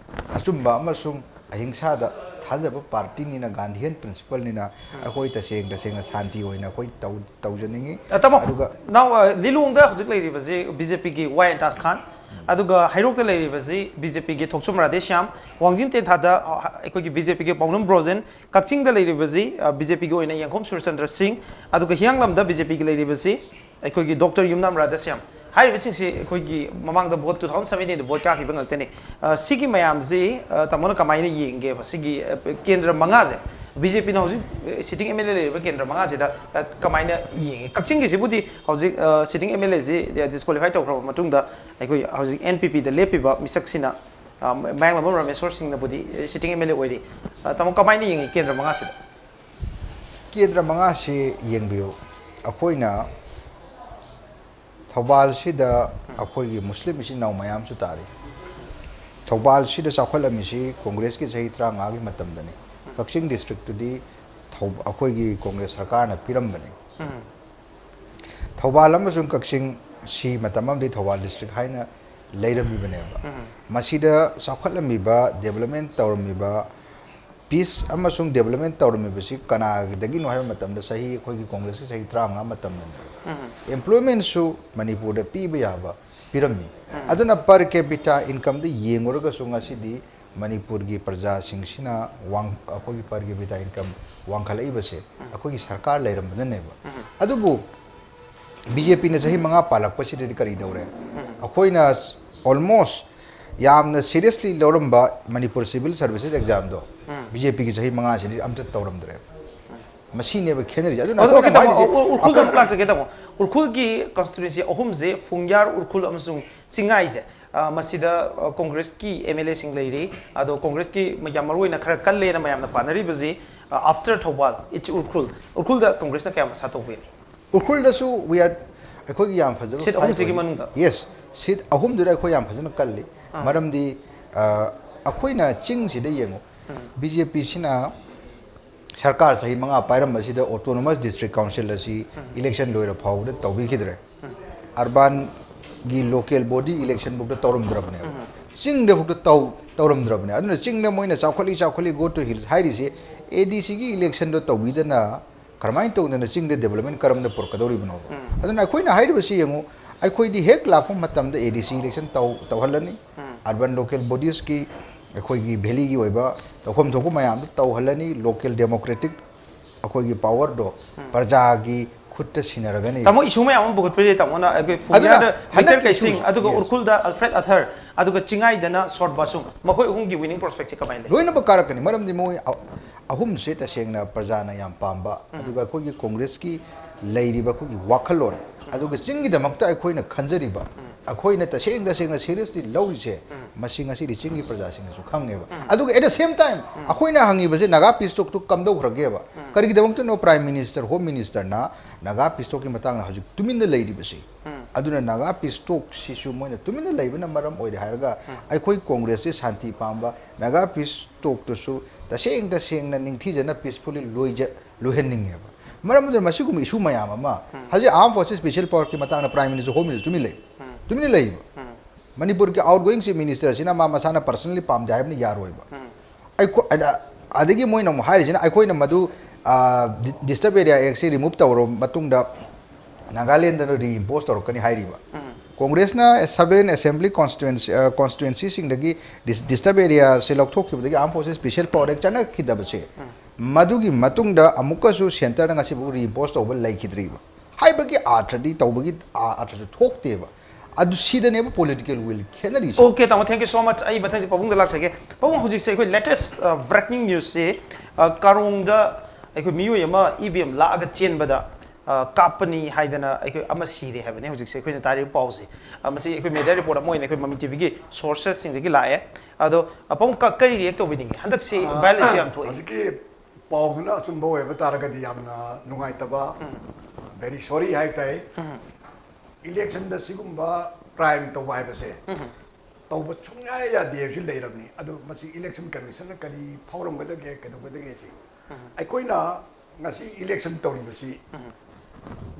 ꯑꯆꯨꯝꯕ ꯑꯃꯁꯨꯡ ꯑꯍꯤꯡꯁꯥꯗ ꯊꯥꯖꯕ ꯄꯥꯔꯇꯤꯅꯤꯅ, ꯒꯥꯟꯙꯤꯌꯟ ꯄ꯭ꯔꯤꯟꯁꯤꯄꯜꯅꯤꯅ ꯑꯩꯈꯣꯏ ꯇꯁꯦꯡ ꯇꯁꯦꯡꯅ ꯁꯥꯟꯇꯤ ꯑꯣꯏꯅ ꯑꯩꯈꯣꯏ ꯇꯧ-, ꯇꯧꯖꯅꯤꯡꯉꯤ꯫ ꯑ, ꯇꯥꯃꯣ, ꯑꯗꯨꯒ ꯅꯥꯎ, ꯑ, ꯂꯤꯂꯣꯡꯗ ꯍꯧꯖꯤꯛ ꯂꯩꯔꯤꯕꯁꯤ ꯕꯤ ꯖꯦ ꯄꯤꯒꯤ ꯋꯥꯏ ꯑꯦꯟꯇꯥꯖ ꯈꯥꯟ, ꯑꯗꯨꯒ ꯍꯩꯔꯣꯛꯇ ꯂꯩꯔꯤꯕꯁꯤ ꯕꯤ ꯖꯦ ꯄꯤꯒꯤ ꯊꯣꯛꯆꯣꯝ ꯔꯥꯙꯦꯁ꯭ꯌꯥꯝ, ꯋꯥꯡꯖꯤꯡ ꯇꯦꯟꯊꯥꯗ, ꯑ, ꯑꯩꯈꯣꯏꯒꯤ ꯕꯤ ꯖꯦ ꯄꯤꯒꯤ ꯄꯥꯎꯅꯝ ꯕ꯭ꯔꯣꯖꯦꯟ, ꯀꯛꯆꯤꯡꯗ ꯂꯩꯔꯤꯕꯁꯤ, ꯑ, ꯕꯤ ꯖꯦ ꯄꯤꯒꯤ ꯑꯣꯏꯅ ꯌꯦꯡꯈꯣꯝ ꯁꯨꯔꯆꯟꯗ꯭ꯔ ꯁꯤꯡ, ꯑꯗꯨꯒ ꯍꯤꯌꯥꯡꯂꯝꯗ ꯕꯤ ꯖꯦ ꯄꯤꯒꯤ ꯂꯩꯔꯤꯕꯁꯤ ꯑꯩꯈꯣꯏꯒꯤ ꯗꯣꯛꯇꯔ ꯌꯨꯝꯅꯥꯝ ꯔꯥꯙꯦꯁ꯭ꯌꯥꯝ꯫ ꯍꯥꯏꯔꯤꯕꯁꯤꯡꯁꯤ ꯑꯩꯈꯣꯏꯒꯤ ꯃꯃꯥꯡꯗ ꯚꯣꯠ two thousand seventeen ꯗ ꯚꯣꯠ ꯀꯥꯈꯤꯕ ꯉꯥꯛꯇꯅꯤ꯫ ꯑ, ꯁꯤꯒꯤ ꯃꯌꯥꯝꯁꯤ, ꯑ, ꯇꯥꯃꯣꯅ ꯀꯃꯥꯏꯅ ꯌꯦꯡꯒꯦꯕ? ꯁꯤꯒꯤ, ꯑ, ꯀꯦꯟꯗ꯭ꯔ ꯃꯉꯥꯁꯦ, ꯕꯤ ꯖꯦ ꯄꯤꯅ ꯍꯧꯖꯤꯛ, ꯑ, ꯁꯤꯇꯤꯡ ꯑꯦꯝ ꯑꯦꯜ ꯑꯦ ꯂꯩꯔꯤꯕ ꯀꯦꯟꯗ꯭ꯔ ꯃꯉꯥꯁꯤꯗ, ꯑ, ꯀꯃꯥꯏꯅ ꯌꯦꯡꯉꯤ? ꯀꯛꯆꯤꯡꯒꯤꯁꯤꯕꯨꯗꯤ ꯍꯧꯖꯤꯛ, ꯑ, sitting M L AC disqualify ꯇꯧꯈ꯭ꯔꯕ ꯃꯇꯨꯡꯗ ꯑꯩꯈꯣꯏ ꯍꯧꯖꯤꯛ ꯑꯦꯟ ꯄꯤ ꯄꯤꯗ ꯂꯦꯞꯄꯤꯕ ꯃꯤꯁꯛꯁꯤꯅ, ꯑ, ꯃꯌꯥꯡꯂꯝꯕꯝ ꯔꯥꯃꯦꯁ꯭ꯋꯔ ꯁꯤꯡꯅꯕꯨꯗꯤ ꯁꯤꯇꯤꯡ ꯑꯦꯝ ꯑꯦꯜ ꯑꯦ ꯑꯣꯏꯔꯤ꯫ ꯑ, ꯇꯥꯃꯣ, ꯀꯃꯥꯏꯅ ꯌꯦꯡꯉꯤ ꯀꯦꯟꯗ꯭ꯔ ꯃꯉꯥꯁꯤꯗ? ꯀꯦꯟꯗ꯭ꯔ ꯃꯉꯥꯁꯤ ꯌꯦꯡꯕꯤꯌꯨ, ꯑꯩꯈꯣꯏꯅ ꯊꯧꯕꯥꯜꯁꯤꯗ ꯑꯩꯈꯣꯏꯒꯤ ꯃꯨꯁꯂꯤꯝ ꯏꯆꯤꯟ ꯏꯅꯥꯎ ꯃꯌꯥꯝꯁꯨ ꯇꯥꯔꯤ꯫ ꯊꯧꯕꯥꯜꯁꯤꯗ ꯆꯥꯎꯈꯠꯂꯝꯃꯤꯁꯤ ꯀꯣꯡꯒ꯭ꯔꯦꯁꯀꯤ ꯆꯍꯤ ꯇꯔꯥꯃꯉꯥꯒꯤ ꯃꯇꯝꯗꯅꯤ꯫ ꯀꯛꯆꯤꯡ ꯗꯤꯁꯇ꯭ꯔꯤꯛꯇꯨꯗꯤ ꯊꯧ-, ꯑꯩꯈꯣꯏꯒꯤ ꯀꯣꯡꯒ꯭ꯔꯦꯁ ꯁꯔꯀꯥꯔꯅ ꯄꯤꯔꯝꯕꯅꯤ꯫ ꯎꯝ꯫ ꯊꯧꯕꯥꯜ ꯑꯃꯁꯨꯡ ꯀꯛꯆꯤꯡ ꯁꯤ ꯃꯇꯝ ꯑꯃꯗꯤ ꯊꯧꯕꯥꯜ ꯗꯤꯁꯇ꯭ꯔꯤꯛ ꯍꯥꯏꯅ ꯂꯩꯔꯝꯃꯤꯕꯅꯦꯕ꯫ ꯎꯝ꯫ ꯃꯁꯤꯗ ꯆꯥꯎꯈꯠꯂꯝꯃꯤꯕ, ꯗꯦꯕꯂꯞꯃꯦꯟ ꯇꯧꯔꯝꯃꯤꯕ, ꯄꯤꯁ ꯑꯃꯁꯨꯡ ꯗꯦꯕꯂꯞꯃꯦꯟ ꯇꯧꯔꯝꯃꯤꯕꯁꯤ ꯀꯅꯥꯗꯒꯤꯅꯣ ꯍꯥꯏꯕ ꯃꯇꯝꯗ ꯆꯍꯤ ꯑꯩꯈꯣꯏꯒꯤ ꯀꯣꯡꯒ꯭ꯔꯦꯁꯀꯤ ꯆꯍꯤ ꯇꯔꯥꯃꯉꯥ ꯃꯇꯝꯗꯅꯦꯕ꯫ ꯎꯝ꯫ ꯑꯦꯝꯄ꯭ꯂꯣꯏꯃꯦꯟꯁꯨ ꯃꯅꯤꯄꯨꯔꯗ ꯄꯤꯕ ꯌꯥꯕ ꯄꯤꯔꯝꯃꯤ꯫ ꯎꯝ꯫ ꯑꯗꯨꯅ per capita incomeꯗ ꯌꯦꯡꯉꯨꯔꯒꯁꯨ ꯉꯁꯤꯗꯤ ꯃꯅꯤꯄꯨꯔꯒꯤ ꯄ꯭ꯔꯖꯥꯁꯤꯡꯁꯤꯅ ꯋꯥꯡ-, ꯑꯩꯈꯣꯏꯒꯤ per capita income ꯋꯥꯡꯈꯠꯂꯛꯏꯕꯁꯦ ꯎꯝ꯫ ꯑꯩꯈꯣꯏꯒꯤ ꯁꯔꯀꯥꯔ ꯂꯩꯔꯝꯕꯅꯅꯦꯕ꯫ ꯎꯝ꯫ ꯑꯗꯨꯕꯨ ꯕꯤ ꯖꯦ ꯄꯤꯅ ꯆꯍꯤ ꯃꯉꯥ ꯄꯥꯜꯂꯛꯄꯁꯤꯗꯗꯤ ꯀꯔꯤ ꯇꯧꯔꯦ? ꯎꯝ꯫ ꯑꯩꯈꯣꯏꯅ almost ꯌꯥꯝꯅ seriously ꯂꯧꯔꯝꯕ ꯃꯅꯤꯄꯨꯔ civil services examꯗꯣ ꯎꯝ꯫ ꯕꯤ ꯖꯦ ꯄꯤꯒꯤ ꯆꯍꯤ ꯃꯉꯥꯁꯤꯗꯤ ꯑꯝꯇ ꯇꯧꯔꯝꯗ꯭ꯔꯦꯕ꯫ ꯃꯁꯤꯅꯦꯕ ꯈꯦꯠꯅꯔꯤꯁꯦ꯫ ꯑꯗꯨꯅ ꯑꯗꯣ ꯑꯩꯈꯣꯏꯅ ꯈꯤꯇꯪ ꯍꯥꯏꯔꯤꯁꯦ ꯎ-, ꯎꯈ꯭ꯔꯨꯜꯗ ꯑꯩꯈꯣꯏꯅ ꯑꯃꯨꯛ ꯂꯥꯛꯆꯒꯦ ꯇꯥꯃꯣ꯫ ꯎꯈ꯭ꯔꯨꯜꯒꯤ constituency ꯑꯍꯨꯝꯁꯦ, ꯐꯨꯡꯌꯥꯔ, ꯎꯈ꯭ꯔꯨꯜ ꯑꯃꯁꯨꯡ ꯆꯤꯡꯉꯥꯏꯁꯦ, ꯑ, ꯃꯁꯤꯗ, ꯑ, ꯀꯣꯡꯒ꯭ꯔꯦꯁꯀꯤ ꯑꯦꯝ ꯑꯦꯜ ꯑꯦꯁꯤꯡ ꯂꯩꯔꯤ꯫ ꯑꯗꯣ ꯀꯣꯡꯒ꯭ꯔꯦꯁꯀꯤ ꯌꯥꯝ ꯃꯔꯨꯑꯣꯏꯅ ꯈꯔ ꯀꯜꯂꯦꯅ ꯃꯌꯥꯝꯅ ꯄꯥꯅꯔꯤꯕꯁꯤ, ꯑ, after ꯊꯧꯕꯥꯜ, it's ꯎꯈ꯭ꯔꯨꯜ꯫ ꯎꯈ꯭ꯔꯨꯜꯗ ꯀꯣꯡꯒ꯭ꯔꯦꯁꯅ ꯀꯌꯥꯝ ꯃꯁꯥ ꯊꯣꯛꯄ ꯍꯦꯜꯂꯤ? ꯎꯈ꯭ꯔꯨꯜꯗꯁꯨ we are, ꯑꯩꯈꯣꯏꯒꯤ ꯌꯥꯝ ꯐꯖꯕ seat fight ꯑꯍꯨꯝꯁꯤꯒꯤ ꯑꯣꯏ꯫ ꯃꯅꯨꯡꯗ? Yes, seat ꯑꯍꯨꯝꯗꯨꯗ ꯑꯩꯈꯣꯏ ꯌꯥꯝ ꯐꯖꯅ ꯀꯜꯂꯤ꯫ ꯑꯥ꯫ ꯃꯔꯝꯗꯤ, ꯑ, ꯑꯩꯈꯣꯏꯅ ꯆꯤꯡꯁꯤꯗ ꯌꯦꯡꯉꯨ, ꯎꯝ꯫ ꯕꯤ ꯖꯦ ꯄꯤꯁꯤꯅ ꯁꯔꯀꯥꯔ ꯆꯍꯤ ꯃꯉꯥ ꯄꯥꯏꯔꯝꯕꯁꯤꯗ autonomous district council ꯑꯁꯤ election ꯂꯣꯏꯔ ꯐꯥꯎꯕꯗ ꯇꯧꯕꯤꯈꯤꯗ꯭ꯔꯦ꯫ Urbanꯒꯤ local body election ꯐꯥꯎꯗ ꯇꯧꯔꯝꯗ꯭ꯔꯕꯅꯦꯕ꯫ ꯆꯤꯡꯗ ꯐꯥꯎꯗ ꯇꯧ ꯇꯧꯔꯝꯗ꯭ꯔꯕꯅꯦ꯫ ꯑꯗꯨꯅ ꯆꯤꯡꯗ ꯃꯣꯏꯅ ꯆꯥꯎꯈꯠꯂꯤ, ꯆꯥꯎꯈꯠꯂꯤ, go to hills ꯍꯥꯏꯔꯤꯁꯦ, ADCꯒꯤ electionꯗꯣ ꯇꯧꯕꯤꯗꯅ ꯀꯔꯝꯍꯥꯏꯅ ꯇꯧꯗꯅ ꯆꯤꯡꯗ development ꯀꯔꯝꯅ ꯄꯨꯔꯛꯀꯗꯧꯔꯤꯕꯅꯣꯕ? ꯑꯗꯨꯅ ꯑꯩꯈꯣꯏꯅ ꯍꯥꯏꯔꯤꯕꯁꯤ ꯌꯦꯡꯉꯨ, ꯑꯩꯈꯣꯏꯗꯤ ꯍꯦꯛ ꯂꯥꯛꯄ ꯃꯇꯝꯗ ADC election ꯇꯧ ꯇꯧꯍꯜꯂꯅꯤ꯫ Urban local bodiesꯀꯤ, ꯑꯩꯈꯣꯏꯒꯤ valleyꯒꯤ ꯑꯣꯏꯕ ꯇꯧꯐꯝ ꯊꯣꯛꯄ ꯃꯌꯥꯝꯗꯨ ꯇꯧꯍꯜꯂꯅꯤ꯫ Local democratic ꯑꯩꯈꯣꯏꯒꯤ powerꯗꯣ ꯄ꯭ꯔꯖꯥꯒꯤ ꯈꯨꯠꯇ ꯁꯤꯟꯅꯔꯒꯅꯤ꯫ ꯇꯥꯃꯣ, issue ꯃꯌꯥꯝ ꯑꯃ ꯄꯨꯈꯠꯄꯤꯔꯦ ꯇꯥꯃꯣꯅ꯫ ꯑꯩꯈꯣꯏ ꯑꯗꯨꯅ ꯐꯨꯡꯌꯥꯗ ꯍꯟꯗꯛꯀꯤ ꯃꯤꯇꯔ ꯀꯩꯁꯤꯡ, issueꯁꯦ, ꯑꯗꯨꯒ yes꯫ ꯎꯔꯈꯨꯜꯗ ꯑꯜꯐ꯭ꯔꯦꯗ ꯑꯊꯔ, ꯑꯗꯨꯒ ꯆꯤꯡꯉꯥꯏꯗꯅ ꯁꯣꯔꯠ ꯕꯥꯁꯨꯝ, ꯃꯈꯣꯏ ꯑꯍꯨꯝꯒꯤ winning prospectꯁꯦ ꯀꯃꯥꯏꯅ ꯂꯩ? ꯂꯣꯏꯅꯃꯛ ꯀꯥꯔꯛꯀꯅꯤ꯫ ꯃꯔꯝꯗꯤ ꯃꯣꯏ ꯑ-, ꯑꯍꯨꯝꯁꯦ ꯇꯁꯦꯡꯅ ꯄ꯭ꯔꯖꯥꯅ ꯌꯥꯝ ꯄꯥꯝꯕ, ꯑꯗꯨꯒ ꯑꯩꯈꯣꯏꯒꯤ ꯀꯣꯡꯒ꯭ꯔꯦꯁꯀꯤ ꯂꯩꯔꯤꯕ ꯑꯩꯈꯣꯏꯒꯤ ꯋꯥꯈꯜꯂꯣꯟ, ꯑꯗꯨꯒ ꯆꯤꯡꯒꯤꯗꯃꯛꯇ ꯑꯩꯈꯣꯏꯅ ꯈꯟꯖꯔꯤꯕ, ꯑꯩꯈꯣꯏꯅ ꯇꯁꯦꯡ ꯇꯁꯦꯡꯅ seriously ꯂꯧꯔꯤꯁꯦ, ꯃꯁꯤ ꯉꯁꯤꯗꯤ ꯆꯤꯡꯒꯤ ꯄ꯭ꯔꯖꯥꯁꯤꯡꯅꯁꯨ ꯈꯪꯉꯦꯕ꯫ ꯑꯗꯨꯒ at the same time ꯑꯩꯈꯣꯏꯅ ꯍꯪꯉꯤꯕꯁꯦ, Naga peace talkꯇꯨ ꯀꯝꯗꯧꯈ꯭ꯔꯒꯦꯕ? ꯀꯔꯤꯒꯤꯗꯃꯛꯇꯅꯣ Prime Minister, Home Ministerꯅ Naga peace talkꯀꯤ ꯃꯇꯥꯡꯗ ꯍꯧꯖꯤꯛ ꯇꯨꯃꯤꯟꯅ ꯂꯩꯔꯤꯕꯁꯤ? ꯑꯗꯨꯅ ꯅꯥꯒꯥ peace talkꯁꯤꯁꯨ ꯃꯣꯏꯅ ꯇꯨꯃꯤꯟꯅ ꯂꯩꯕꯅ ꯃꯔꯝ ꯑꯣꯏꯔꯦ ꯍꯥꯏꯔꯒ, ꯑꯩꯈꯣꯏ ꯀꯣꯡꯒ꯭ꯔꯦꯁꯁꯤ ꯁꯥꯟꯇꯤ ꯄꯥꯝꯕ, ꯅꯥꯒꯥ peace talkꯇꯨꯁꯨ ꯇꯁꯦꯡ ꯇꯁꯦꯡꯅ ꯅꯤꯡꯊꯤꯖꯅ peacefully ꯂꯣꯏꯖ-, ꯂꯣꯏꯍꯟꯅꯤꯡꯉꯦꯕ꯫ ꯃꯔꯝ ꯑꯗꯨꯅ ꯃꯁꯤꯒꯨꯝꯕ issue ꯃꯌꯥꯝ ꯑꯃ ꯍꯧꯖꯤꯛ Armed Forces Special Powerꯀꯤ ꯃꯇꯥꯡꯗ Prime Minister, Home Minister ꯇꯨꯃꯤꯟ ꯂꯩ꯫ ꯇꯨꯃꯤꯟ ꯂꯩꯕ꯫ ꯃꯅꯤꯄꯨꯔꯒꯤ outgoing Chief Ministerꯁꯤꯅ ꯃꯥ ꯃꯁꯥꯅ personally ꯄꯥꯝꯗꯦ ꯍꯥꯏꯕꯅ ꯌꯥꯔꯣꯏꯕ꯫ ꯑꯩꯈꯣꯏ, ꯑꯗ-, ꯑꯗꯒꯤ ꯃꯣꯏꯅ ꯑꯃꯨꯛ ꯍꯥꯏꯔꯤꯁꯤꯅ, ꯑꯩꯈꯣꯏꯅ ꯃꯗꯨ, ꯑ, di-, Disturbed Area Actꯁꯤ remove ꯇꯧꯔꯕ ꯃꯇꯨꯡꯗ ꯅꯥꯒꯥꯂꯦꯟꯗꯅ reimpose ꯇꯧꯔꯛꯀꯅꯤ ꯍꯥꯏꯔꯤꯕ꯫ ꯀꯣꯡꯒ꯭ꯔꯦꯁꯅ seven assembly constituency, ꯑ, constituencyꯁꯤꯡꯗꯒꯤ dis-, Disturbed Areaꯁꯦ ꯂꯧꯊꯣꯛꯈꯤꯕꯗꯒꯤ Armed Forces Special Power Act ꯆꯠꯅꯈꯤꯗꯕꯁꯦ, ꯃꯗꯨꯒꯤ ꯃꯇꯨꯡꯗ ꯑꯃꯨꯛꯀꯁꯨ centreꯅ ꯉꯁꯤꯐꯥꯎ reimpose ꯇꯧꯕ ꯂꯩꯈꯤꯗ꯭ꯔꯤꯕ꯫ ꯍꯥꯏꯕꯒꯤ ꯑꯥꯔꯊꯗꯤ, ꯇꯧꯕꯒꯤ ꯑꯥ, ꯑꯥꯔꯊꯁꯨ ꯊꯣꯛꯇꯦꯕ꯫ ꯑꯗꯨ ꯁꯤꯗꯅꯦꯕ political will ꯈꯦꯠꯅꯔꯤꯁꯦ꯫ Okay, ꯇꯥꯃꯣ, thank you so much꯫ ꯑꯩ ꯃꯊꯪꯁꯦ ꯄꯥꯕꯨꯡꯗ ꯂꯥꯛꯆꯒꯦ꯫ ꯄꯥꯕꯨꯡ, ꯍꯧꯖꯤꯛꯁꯦ ꯑꯩꯈꯣꯏ latest, ꯑ, breaking newsꯁꯦ, ꯑ, ꯀꯥꯔꯣꯡꯗ ꯑꯩꯈꯣꯏ ꯃꯤꯑꯣꯏ ꯑꯃ EVM ꯂꯥꯛꯑꯒ ꯆꯦꯟꯕꯗ, ꯑ, ꯀꯥꯞꯄꯅꯤ ꯍꯥꯏꯗꯅ ꯑꯩꯈꯣꯏ ꯑꯃ ꯁꯤꯔꯦ ꯍꯥꯏꯕꯅꯦ ꯍꯧꯖꯤꯛꯁꯦ ꯑꯩꯈꯣꯏꯅ ꯇꯥꯔꯤꯕ ꯄꯥꯎꯁꯦ꯫ ꯑ, ꯃꯁꯤ ꯑꯩꯈꯣꯏ media report ꯑꯃ ꯑꯣꯏꯅ ꯑꯩꯈꯣꯏ ꯃꯃꯤ TVꯒꯤ sourcesꯁꯤꯡꯗꯒꯤ ꯂꯥꯛꯑꯦ꯫ ꯑꯗꯣ, ꯑ, ꯄꯥꯕꯨꯡ, ꯀ-, ꯀꯔꯤ react ꯇꯧꯕꯤꯅꯤꯡꯉꯤ? ꯍꯟꯗꯛꯁꯤ ꯑ, violence ꯌꯥꯝ ꯊꯣꯛꯏ꯫ ꯍꯧꯖꯤꯛꯀꯤ ꯄꯥꯎꯗꯨꯅ ꯑꯆꯨꯝꯕ ꯑꯣꯏꯕ ꯇꯥꯔꯒꯗꯤ ꯌꯥꯝꯅ ꯅꯨꯡꯉꯥꯏꯇꯕ, very sorry ꯍꯥꯏꯕ ꯇꯥꯏ꯫ Electionꯗ ꯁꯤꯒꯨꯝꯕ crime ꯇꯧꯕ ꯍꯥꯏꯕꯁꯦ ꯇꯧꯕ ꯁꯨꯡꯌꯥ ꯌꯥꯗꯦ ꯍꯥꯏꯕꯁꯤ ꯂꯩꯔꯕꯅꯤ꯫ ꯑꯗꯨ ꯃꯁꯤ election commissionꯅ ꯀꯔꯤ ꯐꯥꯎꯔꯝꯒꯗꯒꯦ, ꯀꯩꯗꯧꯒꯗꯒꯦ ꯁꯤ? ꯑꯩꯈꯣꯏꯅ ꯉꯁꯤ election ꯇꯧꯔꯤꯕꯁꯤ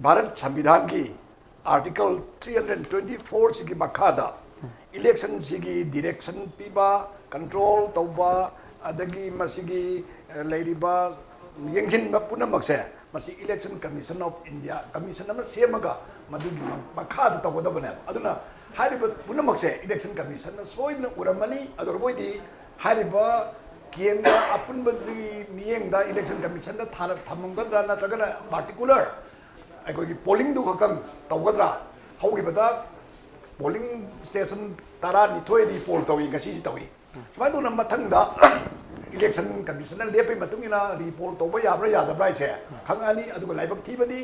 Bharat ꯁꯪꯕꯤꯙꯥꯟꯒꯤ article three hundred twenty four ꯁꯤꯒꯤ ꯃꯈꯥꯗ election ꯁꯤꯒꯤ direction ꯄꯤꯕ, control ꯇꯧꯕ, ꯑꯗꯒꯤ ꯃꯁꯤꯒꯤ, ꯑ, ꯂꯩꯔꯤꯕ ꯌꯦꯡꯁꯤꯟꯕ ꯄꯨꯝꯅꯃꯛꯁꯦ ꯃꯁꯤ Election Commission of India, commission ꯑꯃ ꯁꯦꯝꯃꯒ ꯃꯗꯨꯒꯤ ꯃ-, ꯃꯈꯥꯗ ꯇꯧꯒꯗꯕꯅꯦꯕ꯫ ꯑꯗꯨꯅ ꯍꯥꯏꯔꯤꯕ ꯄꯨꯝꯅꯃꯛꯁꯦ Election Commissionꯅ ꯁꯣꯏꯗꯅ ꯎꯔꯝꯃꯅꯤ꯫ ꯑꯗꯨ ꯑꯣꯏꯔꯕꯣꯏꯗꯤ ꯍꯥꯏꯔꯤꯕ ꯀꯦꯟꯗ꯭ꯔ ꯑꯄꯨꯟꯕꯒꯤ ꯃꯤꯠꯌꯦꯡꯗ Election Commissionꯗ ꯊꯥꯔ-, ꯊꯝꯃꯝꯒꯗ꯭ꯔꯥ, ꯅꯠꯇ꯭ꯔꯒꯅ particular ꯑꯩꯈꯣꯏꯒꯤ pollingꯗꯨ ꯈꯛꯇꯪ ꯇꯧꯒꯗ꯭ꯔꯥ? ꯍꯧꯈꯤꯕꯗ polling station ꯇꯔꯥꯅꯤꯊꯣꯏꯗꯤ poll ꯇꯧꯏ, ꯉꯁꯤꯁꯤ ꯇꯧꯏ꯫ ꯁꯨꯃꯥꯏꯅ ꯇꯧꯗꯅ ꯃꯊꯪꯗ Election Commissionꯅ ꯂꯦꯞꯄꯒꯤ ꯃꯇꯨꯡ ꯏꯟꯅ re-poll ꯇꯧꯕ ꯌꯥꯕ꯭ꯔꯥ ꯌꯥꯗꯕ꯭ꯔꯥ ꯍꯥꯏꯁꯦ ꯈꯪꯉꯛꯑꯅꯤ꯫ ꯑꯗꯨꯒ ꯂꯥꯏꯕꯛ ꯊꯤꯕꯗꯤ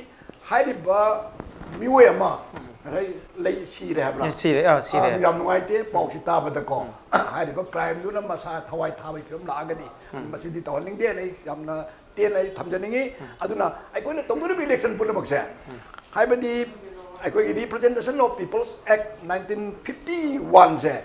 ꯍꯥꯏꯔꯤꯕ ꯃꯤꯑꯣꯏ ꯑꯃ ꯉꯁꯥꯏ ꯂꯩ, ꯁꯤꯔꯦ ꯍꯥꯏꯕ꯭ꯔꯥ? ꯑꯦ, ꯁꯤꯔꯦ, ꯑꯥ, ꯁꯤꯔꯦ꯫ ꯑꯥ, ꯌꯥꯝ ꯅꯨꯡꯉꯥꯏꯇꯦ ꯄꯥꯎꯁꯤ ꯇꯥꯕꯗꯀꯣ꯫ ꯍꯥꯏꯔꯤꯕ crimeꯗꯨꯅ ꯃꯁꯥ ꯊꯋꯥꯏ ꯊꯥꯕꯒꯤ ꯐꯤꯕꯝ ꯂꯥꯛꯑꯒꯗꯤ ꯃꯁꯤꯗꯤ ꯇꯧꯍꯟꯅꯤꯡꯗꯦ꯫ ꯑꯩ ꯌꯥꯝꯅ ꯇꯦꯟꯅ ꯑꯩ ꯊꯝꯖꯅꯤꯡꯉꯤ꯫ ꯑꯗꯨꯅ ꯑꯩꯈꯣꯏꯅ ꯇꯧꯗꯣꯔꯤꯕ election ꯄꯨꯝꯅꯃꯛꯁꯦ, ꯍꯥꯏꯕꯗꯤ ꯑꯩꯈꯣꯏꯒꯤ Representation of People's Act nineteen fifty oneꯁꯦ,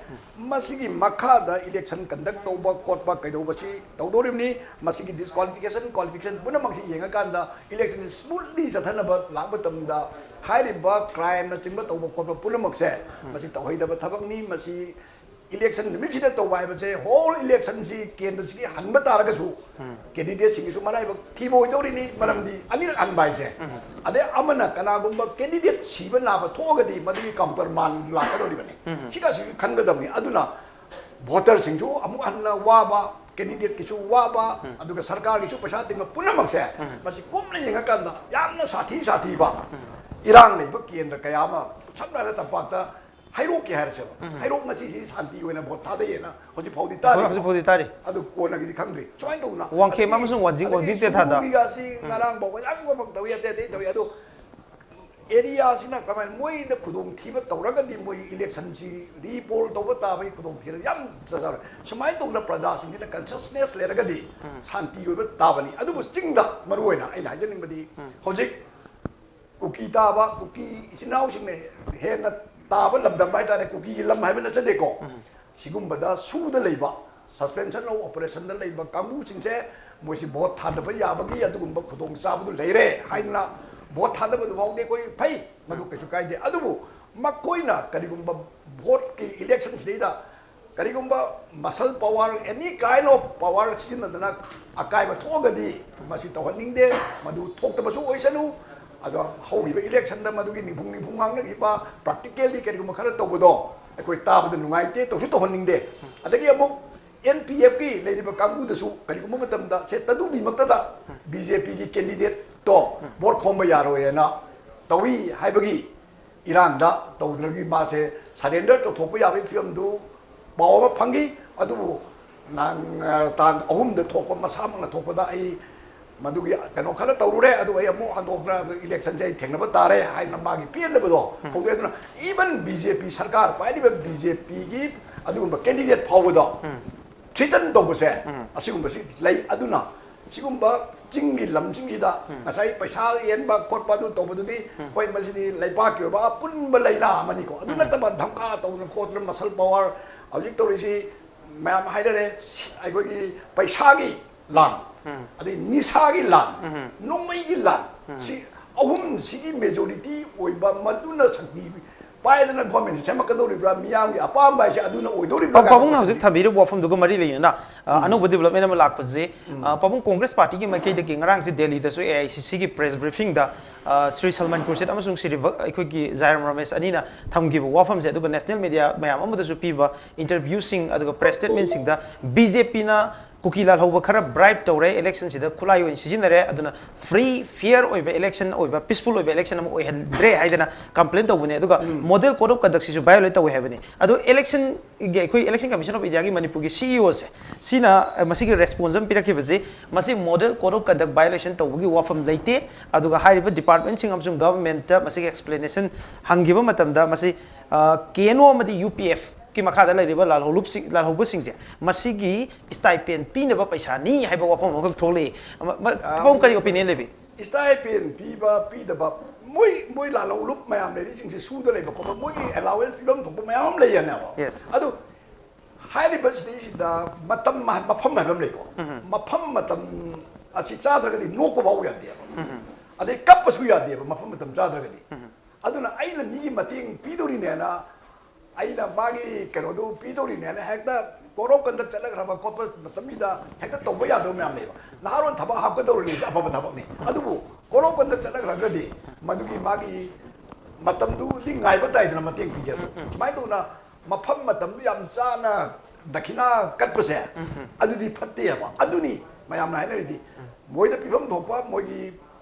ꯃꯁꯤꯒꯤ ꯃꯈꯥꯗ election conduct ꯇꯧꯕ ꯈꯣꯠꯄ ꯀꯩꯗꯧꯕꯁꯤ ꯇꯧꯗꯣꯔꯤꯕꯅꯤ꯫ ꯃꯁꯤꯒꯤ disqualification, qualification ꯄꯨꯝꯅꯃꯛꯁꯤ ꯌꯦꯡꯉꯀꯥꯟꯗ electionꯁꯤ smoothly ꯆꯠꯊꯅꯕ ꯂꯥꯛꯄ ꯃꯇꯝꯗ ꯍꯥꯏꯔꯤꯕ crimeꯅꯆꯤꯡꯕ ꯇꯧꯕ ꯈꯣꯠꯄ ꯄꯨꯝꯅꯃꯛꯁꯦ ꯃꯁꯤ ꯇꯧꯍꯩꯗꯕ ꯊꯕꯛꯅꯤ꯫ ꯃꯁꯤ election ꯅꯨꯃꯤꯠꯁꯤꯗ ꯇꯧꯕ ꯍꯥꯏꯕꯁꯦ whole electionꯁꯤ ꯀꯦꯟꯗ꯭ꯔꯁꯤꯒꯤ ꯍꯟꯕ ꯇꯥꯔꯒꯁꯨ candidateꯁꯤꯡꯒꯤꯁꯨ ꯃꯔꯥꯏꯕꯛ ꯊꯤꯕ ꯑꯣꯏꯗꯧꯔꯤꯅꯤ꯫ ꯃꯔꯝꯗꯤ ꯑꯅꯤꯔꯛ ꯍꯟꯕ ꯍꯥꯏꯁꯦ, ꯑꯗꯩ ꯑꯃꯅ ꯀꯅꯥꯒꯨꯝꯕ candidate ꯁꯤꯕ ꯅꯥꯕ ꯊꯣꯛꯑꯒꯗꯤ ꯃꯗꯨꯒꯤ countermand ꯂꯥꯛꯀꯗꯧꯔꯤꯕꯅꯤ꯫ ꯁꯤꯒꯁꯨ ꯈꯟꯒꯗꯕꯅꯤ꯫ ꯑꯗꯨꯅ voterꯁꯤꯡꯁꯨ ꯑꯃꯨꯛ ꯍꯟꯅ ꯋꯥꯕ, candidateꯀꯤꯁꯨ ꯋꯥꯕ, ꯑꯗꯨꯒ ꯁꯔꯀꯥꯔꯒꯤꯁꯨ ꯄꯩꯁꯥ ꯇꯤꯡꯕ ꯄꯨꯝꯅꯃꯛꯁꯦ ꯃꯁꯤ ꯀꯨꯞꯅ ꯌꯦꯡꯉꯀꯥꯟꯗ ꯌꯥꯝꯅ ꯁꯥꯊꯤ ꯁꯥꯊꯤꯕ ꯏꯔꯥꯡ ꯂꯩꯕ ꯀꯦꯟꯗ꯭ꯔ ꯀꯌꯥ ꯑꯃ, ꯁꯝꯅ ꯍꯥꯏꯔꯕꯗ ꯇꯝꯄꯥꯛꯇ ꯍꯩꯔꯣꯛꯀꯤ ꯍꯥꯏꯔꯁꯦꯕ, ꯍꯩꯔꯣꯛ ꯉꯁꯤꯁꯤ ꯁꯥꯟꯇꯤ ꯑꯣꯏꯅ vote ꯊꯥꯗꯩꯌꯦꯅ ꯍꯧꯖꯤꯛ ꯐꯥꯎꯗꯤ ꯇꯥꯔꯤ꯫ ꯍꯧꯖꯤꯛ ꯐꯥꯎꯗꯤ ꯇꯥꯔꯤ꯫ ꯑꯗꯨ ꯀꯣꯟꯅꯒꯤꯗꯤ ꯈꯪꯗ꯭ꯔꯤ꯫ ꯁꯨꯃꯥꯏꯅ ꯇꯧꯗꯅ ꯋꯥꯡꯈꯦꯝ ꯑꯗꯒꯤ ꯑꯃꯁꯨꯡ ꯋꯥꯡꯖꯤꯡ, ꯑꯗꯒꯤ ꯋꯥꯡꯖꯤꯡ ꯇꯦꯊꯥꯗ꯫ ꯁꯨꯒꯨꯅꯨꯒꯤꯒꯁꯤ ꯉꯔꯥꯡ ꯐꯥꯎꯕ ꯌꯥꯝ ꯑꯃ ꯇꯧꯏ, ꯑꯇꯩ ꯑꯇꯩ ꯇꯧꯏ꯫ ꯑꯗꯨ areaꯁꯤꯅ ꯀꯃꯥꯏꯅ ꯃꯣꯏꯗ ꯈꯨꯗꯣꯡꯊꯤꯕ ꯇꯧꯔꯒꯗꯤ ꯃꯣꯏ electionꯁꯤ re-poll ꯇꯧꯕ ꯇꯥꯕꯒꯤ ꯈꯨꯗꯣꯡꯊꯤꯕ ꯌꯥꯝ ꯆꯥꯔꯦ꯫ ꯁꯨꯃꯥꯏꯅ ꯇꯧꯗꯅ ꯄ꯭ꯔꯖꯥꯁꯤꯡꯁꯤꯅ consciousness ꯂꯩꯔꯒꯗꯤ ꯁꯥꯟꯇꯤ ꯑꯣꯏꯕ ꯇꯥꯕꯅꯤ꯫ ꯑꯗꯨꯕꯨ ꯆꯤꯡꯗ ꯃꯔꯨꯑꯣꯏꯅ ꯑꯩꯅ ꯍꯥꯏꯖꯅꯤꯡꯕꯗꯤ ꯍꯧꯖꯤꯛ ꯀꯨꯀꯤ ꯇꯥꯕ, ꯀꯨꯀꯤ ꯏꯆꯤꯟ ꯏꯅꯥꯎꯁꯤꯡꯅ ꯍꯦꯟꯅ ꯇꯥꯕ ꯂꯝꯗꯝ ꯍꯥꯏꯇꯥꯔꯦ, ꯀꯨꯀꯤꯒꯤ ꯂꯝ ꯍꯥꯏꯕ ꯅꯠꯆꯗꯦꯀꯣ꯫ ꯁꯤꯒꯨꯝꯕꯗ ꯁꯨꯗ ꯂꯩꯕ, suspension of operation ꯗ ꯂꯩꯕ ꯀꯥꯡꯕꯨꯁꯤꯡꯁꯦ, ꯃꯣꯏꯁꯤ ꯚꯣꯠ ꯊꯥꯗꯕ ꯌꯥꯕꯒꯤ ꯑꯗꯨꯒꯨꯝꯕ ꯈꯨꯗꯣꯡꯆꯥꯕꯗꯨ ꯂꯩꯔꯦ ꯍꯥꯏꯗꯅ ꯚꯣꯠ ꯊꯥꯗꯕꯗꯨ ꯐꯥꯎꯗꯤ ꯑꯩꯈꯣꯏ ꯐꯩ, ꯃꯗꯨ ꯀꯩꯁꯨ ꯀꯥꯏꯗꯦ꯫ ꯑꯗꯨꯕꯨ ꯃꯈꯣꯏꯅ ꯀꯔꯤꯒꯨꯝꯕ ꯚꯣꯠꯀꯤ election ꯁꯤꯗꯩꯗ ꯀꯔꯤꯒꯨꯝꯕ muscle power, any kind of power ꯁꯤꯖꯤꯟꯅꯗꯅ ꯑꯀꯥꯏꯕ ꯊꯣꯛꯑꯒꯗꯤ ꯃꯁꯤ ꯇꯧꯍꯟꯅꯤꯡꯗꯦ, ꯃꯗꯨ ꯊꯣꯛꯇꯕꯁꯨ ꯑꯣꯏꯁꯅꯨ꯫ ꯑꯗꯣ ꯍꯧꯈꯤꯕ election ꯗ ꯃꯗꯨꯒꯤ ꯅꯤꯡꯐꯨꯡ ꯅꯤꯡꯐꯨꯡ ꯉꯥꯡꯅꯈꯤꯕ practical ꯗꯤ ꯀꯔꯤꯒꯨꯝꯕ ꯈꯔ ꯇꯧꯕꯗꯣ ꯑꯩꯈꯣꯏ ꯇꯥꯕꯗ ꯅꯨꯡꯉꯥꯏꯇꯦ, ꯇꯧꯁꯨ ꯇꯧꯍꯟꯅꯤꯡꯗꯦ꯫ ꯑꯗꯒꯤ ꯑꯃꯨꯛ N P F ꯀꯤ ꯂꯩꯔꯤꯕ ꯀꯥꯡꯕꯨꯗꯁꯨ ꯀꯔꯤꯒꯨꯝꯕ ꯃꯇꯝꯗ ꯁꯦ ꯇꯗꯨꯕꯤꯃꯛꯇꯗ B J P ꯒꯤ candidate ꯇꯣ ꯚꯣꯠ ꯈꯣꯝꯕ ꯌꯥꯔꯣꯏꯅ ꯇꯧꯏ ꯍꯥꯏꯕꯒꯤ ꯏꯔꯥꯡꯗ ꯇꯧꯗ꯭ꯔꯒꯗꯤ ꯃꯥꯁꯦ surrender ꯇꯧꯊꯣꯛꯄ ꯌꯥꯕꯒꯤ ꯐꯤꯕꯝꯗꯨ ꯄꯥꯎ ꯑꯃ ꯐꯪꯈꯤ꯫ ꯑꯗꯨꯕꯨ ꯅꯍꯥꯟ, ꯑ, ꯇꯥꯡ ꯑꯍꯨꯝꯗ ꯊꯣꯛꯄ, ꯃꯁꯥꯃꯛꯅ ꯊꯣꯛꯄꯗ ꯑꯩ ꯃꯗꯨꯒꯤ ꯀꯩꯅꯣ ꯈꯔ ꯇꯧꯔꯨꯔꯦ, ꯑꯗꯨ ꯑꯩ ꯑꯃꯨꯛ ꯍꯟꯗꯣꯛꯇ꯭ꯔ election ꯁꯦ ꯑꯩ ꯊꯦꯡꯅꯕ ꯇꯥꯔꯦ ꯍꯥꯏꯅ ꯃꯥꯒꯤ ꯄꯦꯟꯗꯕꯗꯣ ꯐꯣꯡꯗꯣꯛꯑꯦ꯫ ꯑꯗꯨꯅ even B J P ꯁꯔꯀꯥꯔ ꯄꯥꯏꯔꯤꯕ B J P ꯒꯤ ꯑꯗꯨꯒꯨꯝꯕ candidate ꯐꯥꯎꯕꯗꯣ threaten ꯇꯧꯕꯁꯦ ꯑꯁꯤꯒꯨꯝꯕꯁꯤ ꯂꯩ꯫ ꯑꯗꯨꯅ ꯁꯤꯒꯨꯝꯕ ꯆꯤꯡꯒꯤ ꯂꯝꯁꯤꯡꯁꯤꯗ ꯉꯁꯥꯏ ꯄꯩꯁꯥ ꯌꯦꯟꯕ ꯈꯣꯠꯄ ꯑꯗꯨ ꯇꯧꯕꯗꯨꯗꯤ, ꯍꯣꯏ, ꯃꯁꯤꯗꯤ ꯂꯩꯕꯥꯛꯀꯤ ꯑꯣꯏꯕ ꯑꯄꯨꯟꯕ ꯂꯩꯅꯥ ꯑꯃꯅꯤꯀꯣ꯫ ꯑꯗꯨ ꯅꯠꯇꯕ ꯙꯝꯀꯥ ꯇꯧꯗꯅ ꯈꯣꯠꯇꯅ muscle power ꯍꯧꯖꯤꯛ ꯇꯧꯔꯤꯁꯤ ꯃꯌꯥꯝ ꯍꯥꯏꯅꯔꯦ, ꯁꯤ-, ꯑꯩꯈꯣꯏꯒꯤ ꯄꯩꯁꯥꯒꯤ ꯂꯥꯟ, ꯑꯗꯩ ꯅꯤꯁꯥꯒꯤ ꯂꯥꯟ, ꯅꯣꯡꯃꯩꯒꯤ ꯂꯥꯟ, ꯁꯤ ꯑꯍꯨꯝꯁꯤꯒꯤ majority ꯑꯣꯏꯕ ꯃꯗꯨꯅ ꯁꯛꯇꯤ ꯄꯥꯏꯗꯅ government ꯁꯦ ꯁꯦꯝꯃꯛꯀꯗꯧꯔꯤꯕ꯭ꯔꯥ, ꯃꯤꯌꯥꯝꯒꯤ ꯑꯄꯥꯝꯕ ꯍꯥꯏꯁꯦ ꯑꯗꯨꯅ ꯑꯣꯏꯗꯧꯔꯤꯕ꯭ꯔꯥ ꯄꯥ-, ꯀꯥꯏꯅ ꯄꯥꯕꯨꯡꯅ ꯍꯧꯖꯤꯛ ꯊꯝꯕꯤꯔꯤꯕ ꯋꯥꯐꯝꯗꯨꯒ ꯃꯔꯤ ꯂꯩꯅꯅ, ꯑ, ꯑꯅꯧꯕ development ꯑꯃ ꯂꯥꯛꯄꯁꯦ, ꯑ, ꯄꯥꯕꯨꯡ, Congress Party ꯒꯤ ꯃꯥꯏꯀꯩꯗꯒꯤ ꯉꯔꯥꯡꯁꯦ ꯗꯦꯜꯂꯤꯗꯁꯨ A I C C ꯒꯤ press briefing ꯗ, ꯑ, ꯁ꯭ꯔꯤ ꯁꯜꯃꯥꯟ ꯈꯨꯔꯁꯤꯗ ꯑꯃꯁꯨꯡ ꯁ꯭ꯔꯤ ꯚ-, ꯑꯩꯈꯣꯏꯒꯤ ꯖꯥꯏꯔꯥꯝ ꯔꯥꯃꯦꯁ ꯑꯅꯤꯅ ꯊꯝꯈꯤꯕ ꯋꯥꯐꯝꯁꯦ, ꯑꯗꯨꯒ national media ꯃꯌꯥꯝ ꯑꯃꯗꯁꯨ ꯄꯤꯕ interview ꯁꯤꯡ ꯑꯗꯨꯒ press statement ꯁꯤꯡꯗ B J P ꯅ ꯀꯨꯀꯤ ꯂꯥꯜꯍꯧꯕ ꯈꯔ bribe ꯇꯧꯔꯦ, election ꯁꯤꯗ ꯈꯨꯠꯂꯥꯏ ꯑꯣꯏꯅ ꯁꯤꯖꯤꯟꯅꯔꯦ, ꯑꯗꯨꯅ free, fair ꯑꯣꯏꯕ election ꯑꯣꯏꯕ, peaceful ꯑꯣꯏꯕ election ꯑꯃ ꯑꯣꯏꯍꯟꯗ꯭ꯔꯦ ꯍꯥꯏꯗꯅ complain ꯇꯧꯕꯅꯦ꯫ ꯑꯗꯨꯒ model code of conduct ꯁꯤꯁꯨ violate ꯇꯧꯋꯦ ꯍꯥꯏꯕꯅꯤ꯫ ꯑꯗꯣ election ꯒꯤ, ꯑꯩꯈꯣꯏ Election Commission of India ꯒꯤ ꯃꯅꯤꯄꯨꯔꯒꯤ C E O ꯁꯦ, ꯁꯤꯅ, ꯑ, ꯃꯁꯤꯒꯤ response ꯑꯃ ꯄꯤꯔꯛꯈꯤꯕꯁꯦ, ꯃꯁꯤ model code of conduct violation ꯇꯧꯕꯒꯤ ꯋꯥꯐꯝ ꯂꯩꯇꯦ꯫ ꯑꯗꯨꯒ ꯍꯥꯏꯔꯤꯕ department ꯁꯤꯡ ꯑꯃꯁꯨꯡ government ꯇ ꯃꯁꯤꯒꯤ explanation ꯍꯪꯈꯤꯕ ꯃꯇꯝꯗ, ꯃꯁꯤ, ꯑ, K N O ꯑꯃꯗꯤ U P F ꯀꯤ ꯃꯈꯥꯗ ꯂꯩꯔꯤꯕ ꯂꯥꯜꯍꯧꯂꯨꯞꯁꯤꯡ-, ꯂꯥꯜꯍꯧꯕꯁꯤꯡꯁꯦ, ꯃꯁꯤꯒꯤ stipend ꯄꯤꯅꯕ ꯄꯩꯁꯥꯅꯤ ꯍꯥꯏꯕ ꯋꯥꯐꯝ ꯑꯃꯈꯛ ꯊꯣꯛꯂꯛꯏ꯫ ꯑꯃ-, ꯃ-, ꯑꯥ, ꯄꯥꯕꯨꯡ ꯀꯔꯤ opinion ꯂꯩꯕꯤ? ꯁ꯭ꯇꯥꯏꯄꯦꯟ ꯄꯤꯕ ꯄꯤꯗꯕ, ꯃꯣꯏ ꯃꯣꯏ ꯂꯥꯜꯍꯧꯂꯨꯞ ꯃꯌꯥꯝ ꯂꯩꯔꯤꯁꯤꯡꯁꯦ ꯁꯨꯗ ꯂꯩꯕ ꯈꯣꯠꯄ, ꯃꯣꯏꯒꯤ ꯑꯦꯂꯥꯋꯦꯟꯁ ꯄꯤꯐꯝ ꯊꯣꯛꯄ ꯃꯌꯥꯝ ꯑꯃ ꯂꯩꯌꯦꯅꯦꯕ꯫ Yes. ꯑꯗꯨ ꯍꯥꯏꯔꯤꯕꯁꯤꯗꯩꯁꯤꯗ ꯃꯇꯝ ꯃꯐꯝ ꯍꯥꯏꯕ ꯑꯃ ꯂꯩꯀꯣ꯫ ꯃꯐꯝ ꯃꯇꯝ ꯑꯁꯤ ꯆꯥꯗ꯭ꯔꯒꯗꯤ ꯅꯣꯛꯄ ꯐꯥꯎ ꯌꯥꯗꯦꯕ꯫ ꯑꯗꯩ ꯀꯞꯄꯁꯨ ꯌꯥꯗꯦꯕ ꯃꯐꯝ ꯃꯇꯝ ꯆꯥꯗ꯭ꯔꯒꯗꯤ꯫ ꯑꯗꯨꯅ ꯑꯩꯅ ꯃꯤꯒꯤ ꯃꯇꯦꯡ ꯄꯤꯗꯧꯔꯤꯅꯦꯅ, ꯑꯩꯅ ꯃꯥꯒꯤ ꯀꯩꯅꯣꯗꯨ ꯄꯤꯗꯧꯔꯤꯅꯦꯅ ꯍꯦꯛꯇ code of conduct ꯆꯠꯅꯈ꯭ꯔꯕ ꯈꯣꯠꯄ ꯃꯇꯝꯁꯤꯗ ꯍꯦꯛꯇ ꯇꯧꯕ ꯌꯥꯗꯕ ꯃꯌꯥꯝ ꯂꯩꯕ꯫ ꯅꯍꯥꯔꯣꯟ ꯊꯕꯛ ꯍꯥꯞꯀꯗꯧꯔꯤꯅꯤ, ꯑꯐꯕ ꯊꯕꯛꯅꯤ꯫ ꯑꯗꯨꯕꯨ code of conduct ꯆꯠꯅꯈ꯭ꯔꯒꯗꯤ ꯃꯗꯨꯒꯤ ꯃꯥꯒꯤ ꯃꯇꯝꯗꯨꯗꯤ ꯉꯥꯏꯕ ꯇꯥꯏꯗꯅ ꯃꯇꯦꯡ ꯄꯤꯒꯦꯁꯨ꯫ ꯁꯨꯃꯥꯏꯅ ꯇꯧꯅ ꯃꯐꯝ ꯃꯇꯝꯗꯨ ꯌꯥꯝ ꯆꯥꯅ ꯗꯈꯤꯅꯥ ꯀꯠꯄꯁꯦ ꯑꯗꯨꯗꯤ ꯐꯠꯇꯦ ꯍꯥꯏꯕ꯫ ꯑꯗꯨꯅꯤ ꯃꯌꯥꯝꯅ ꯍꯥꯏꯅꯔꯤꯗꯤ ꯃꯣꯏꯗ ꯄꯤꯐꯝ ꯊꯣꯛꯄ ꯃꯣꯏꯒꯤ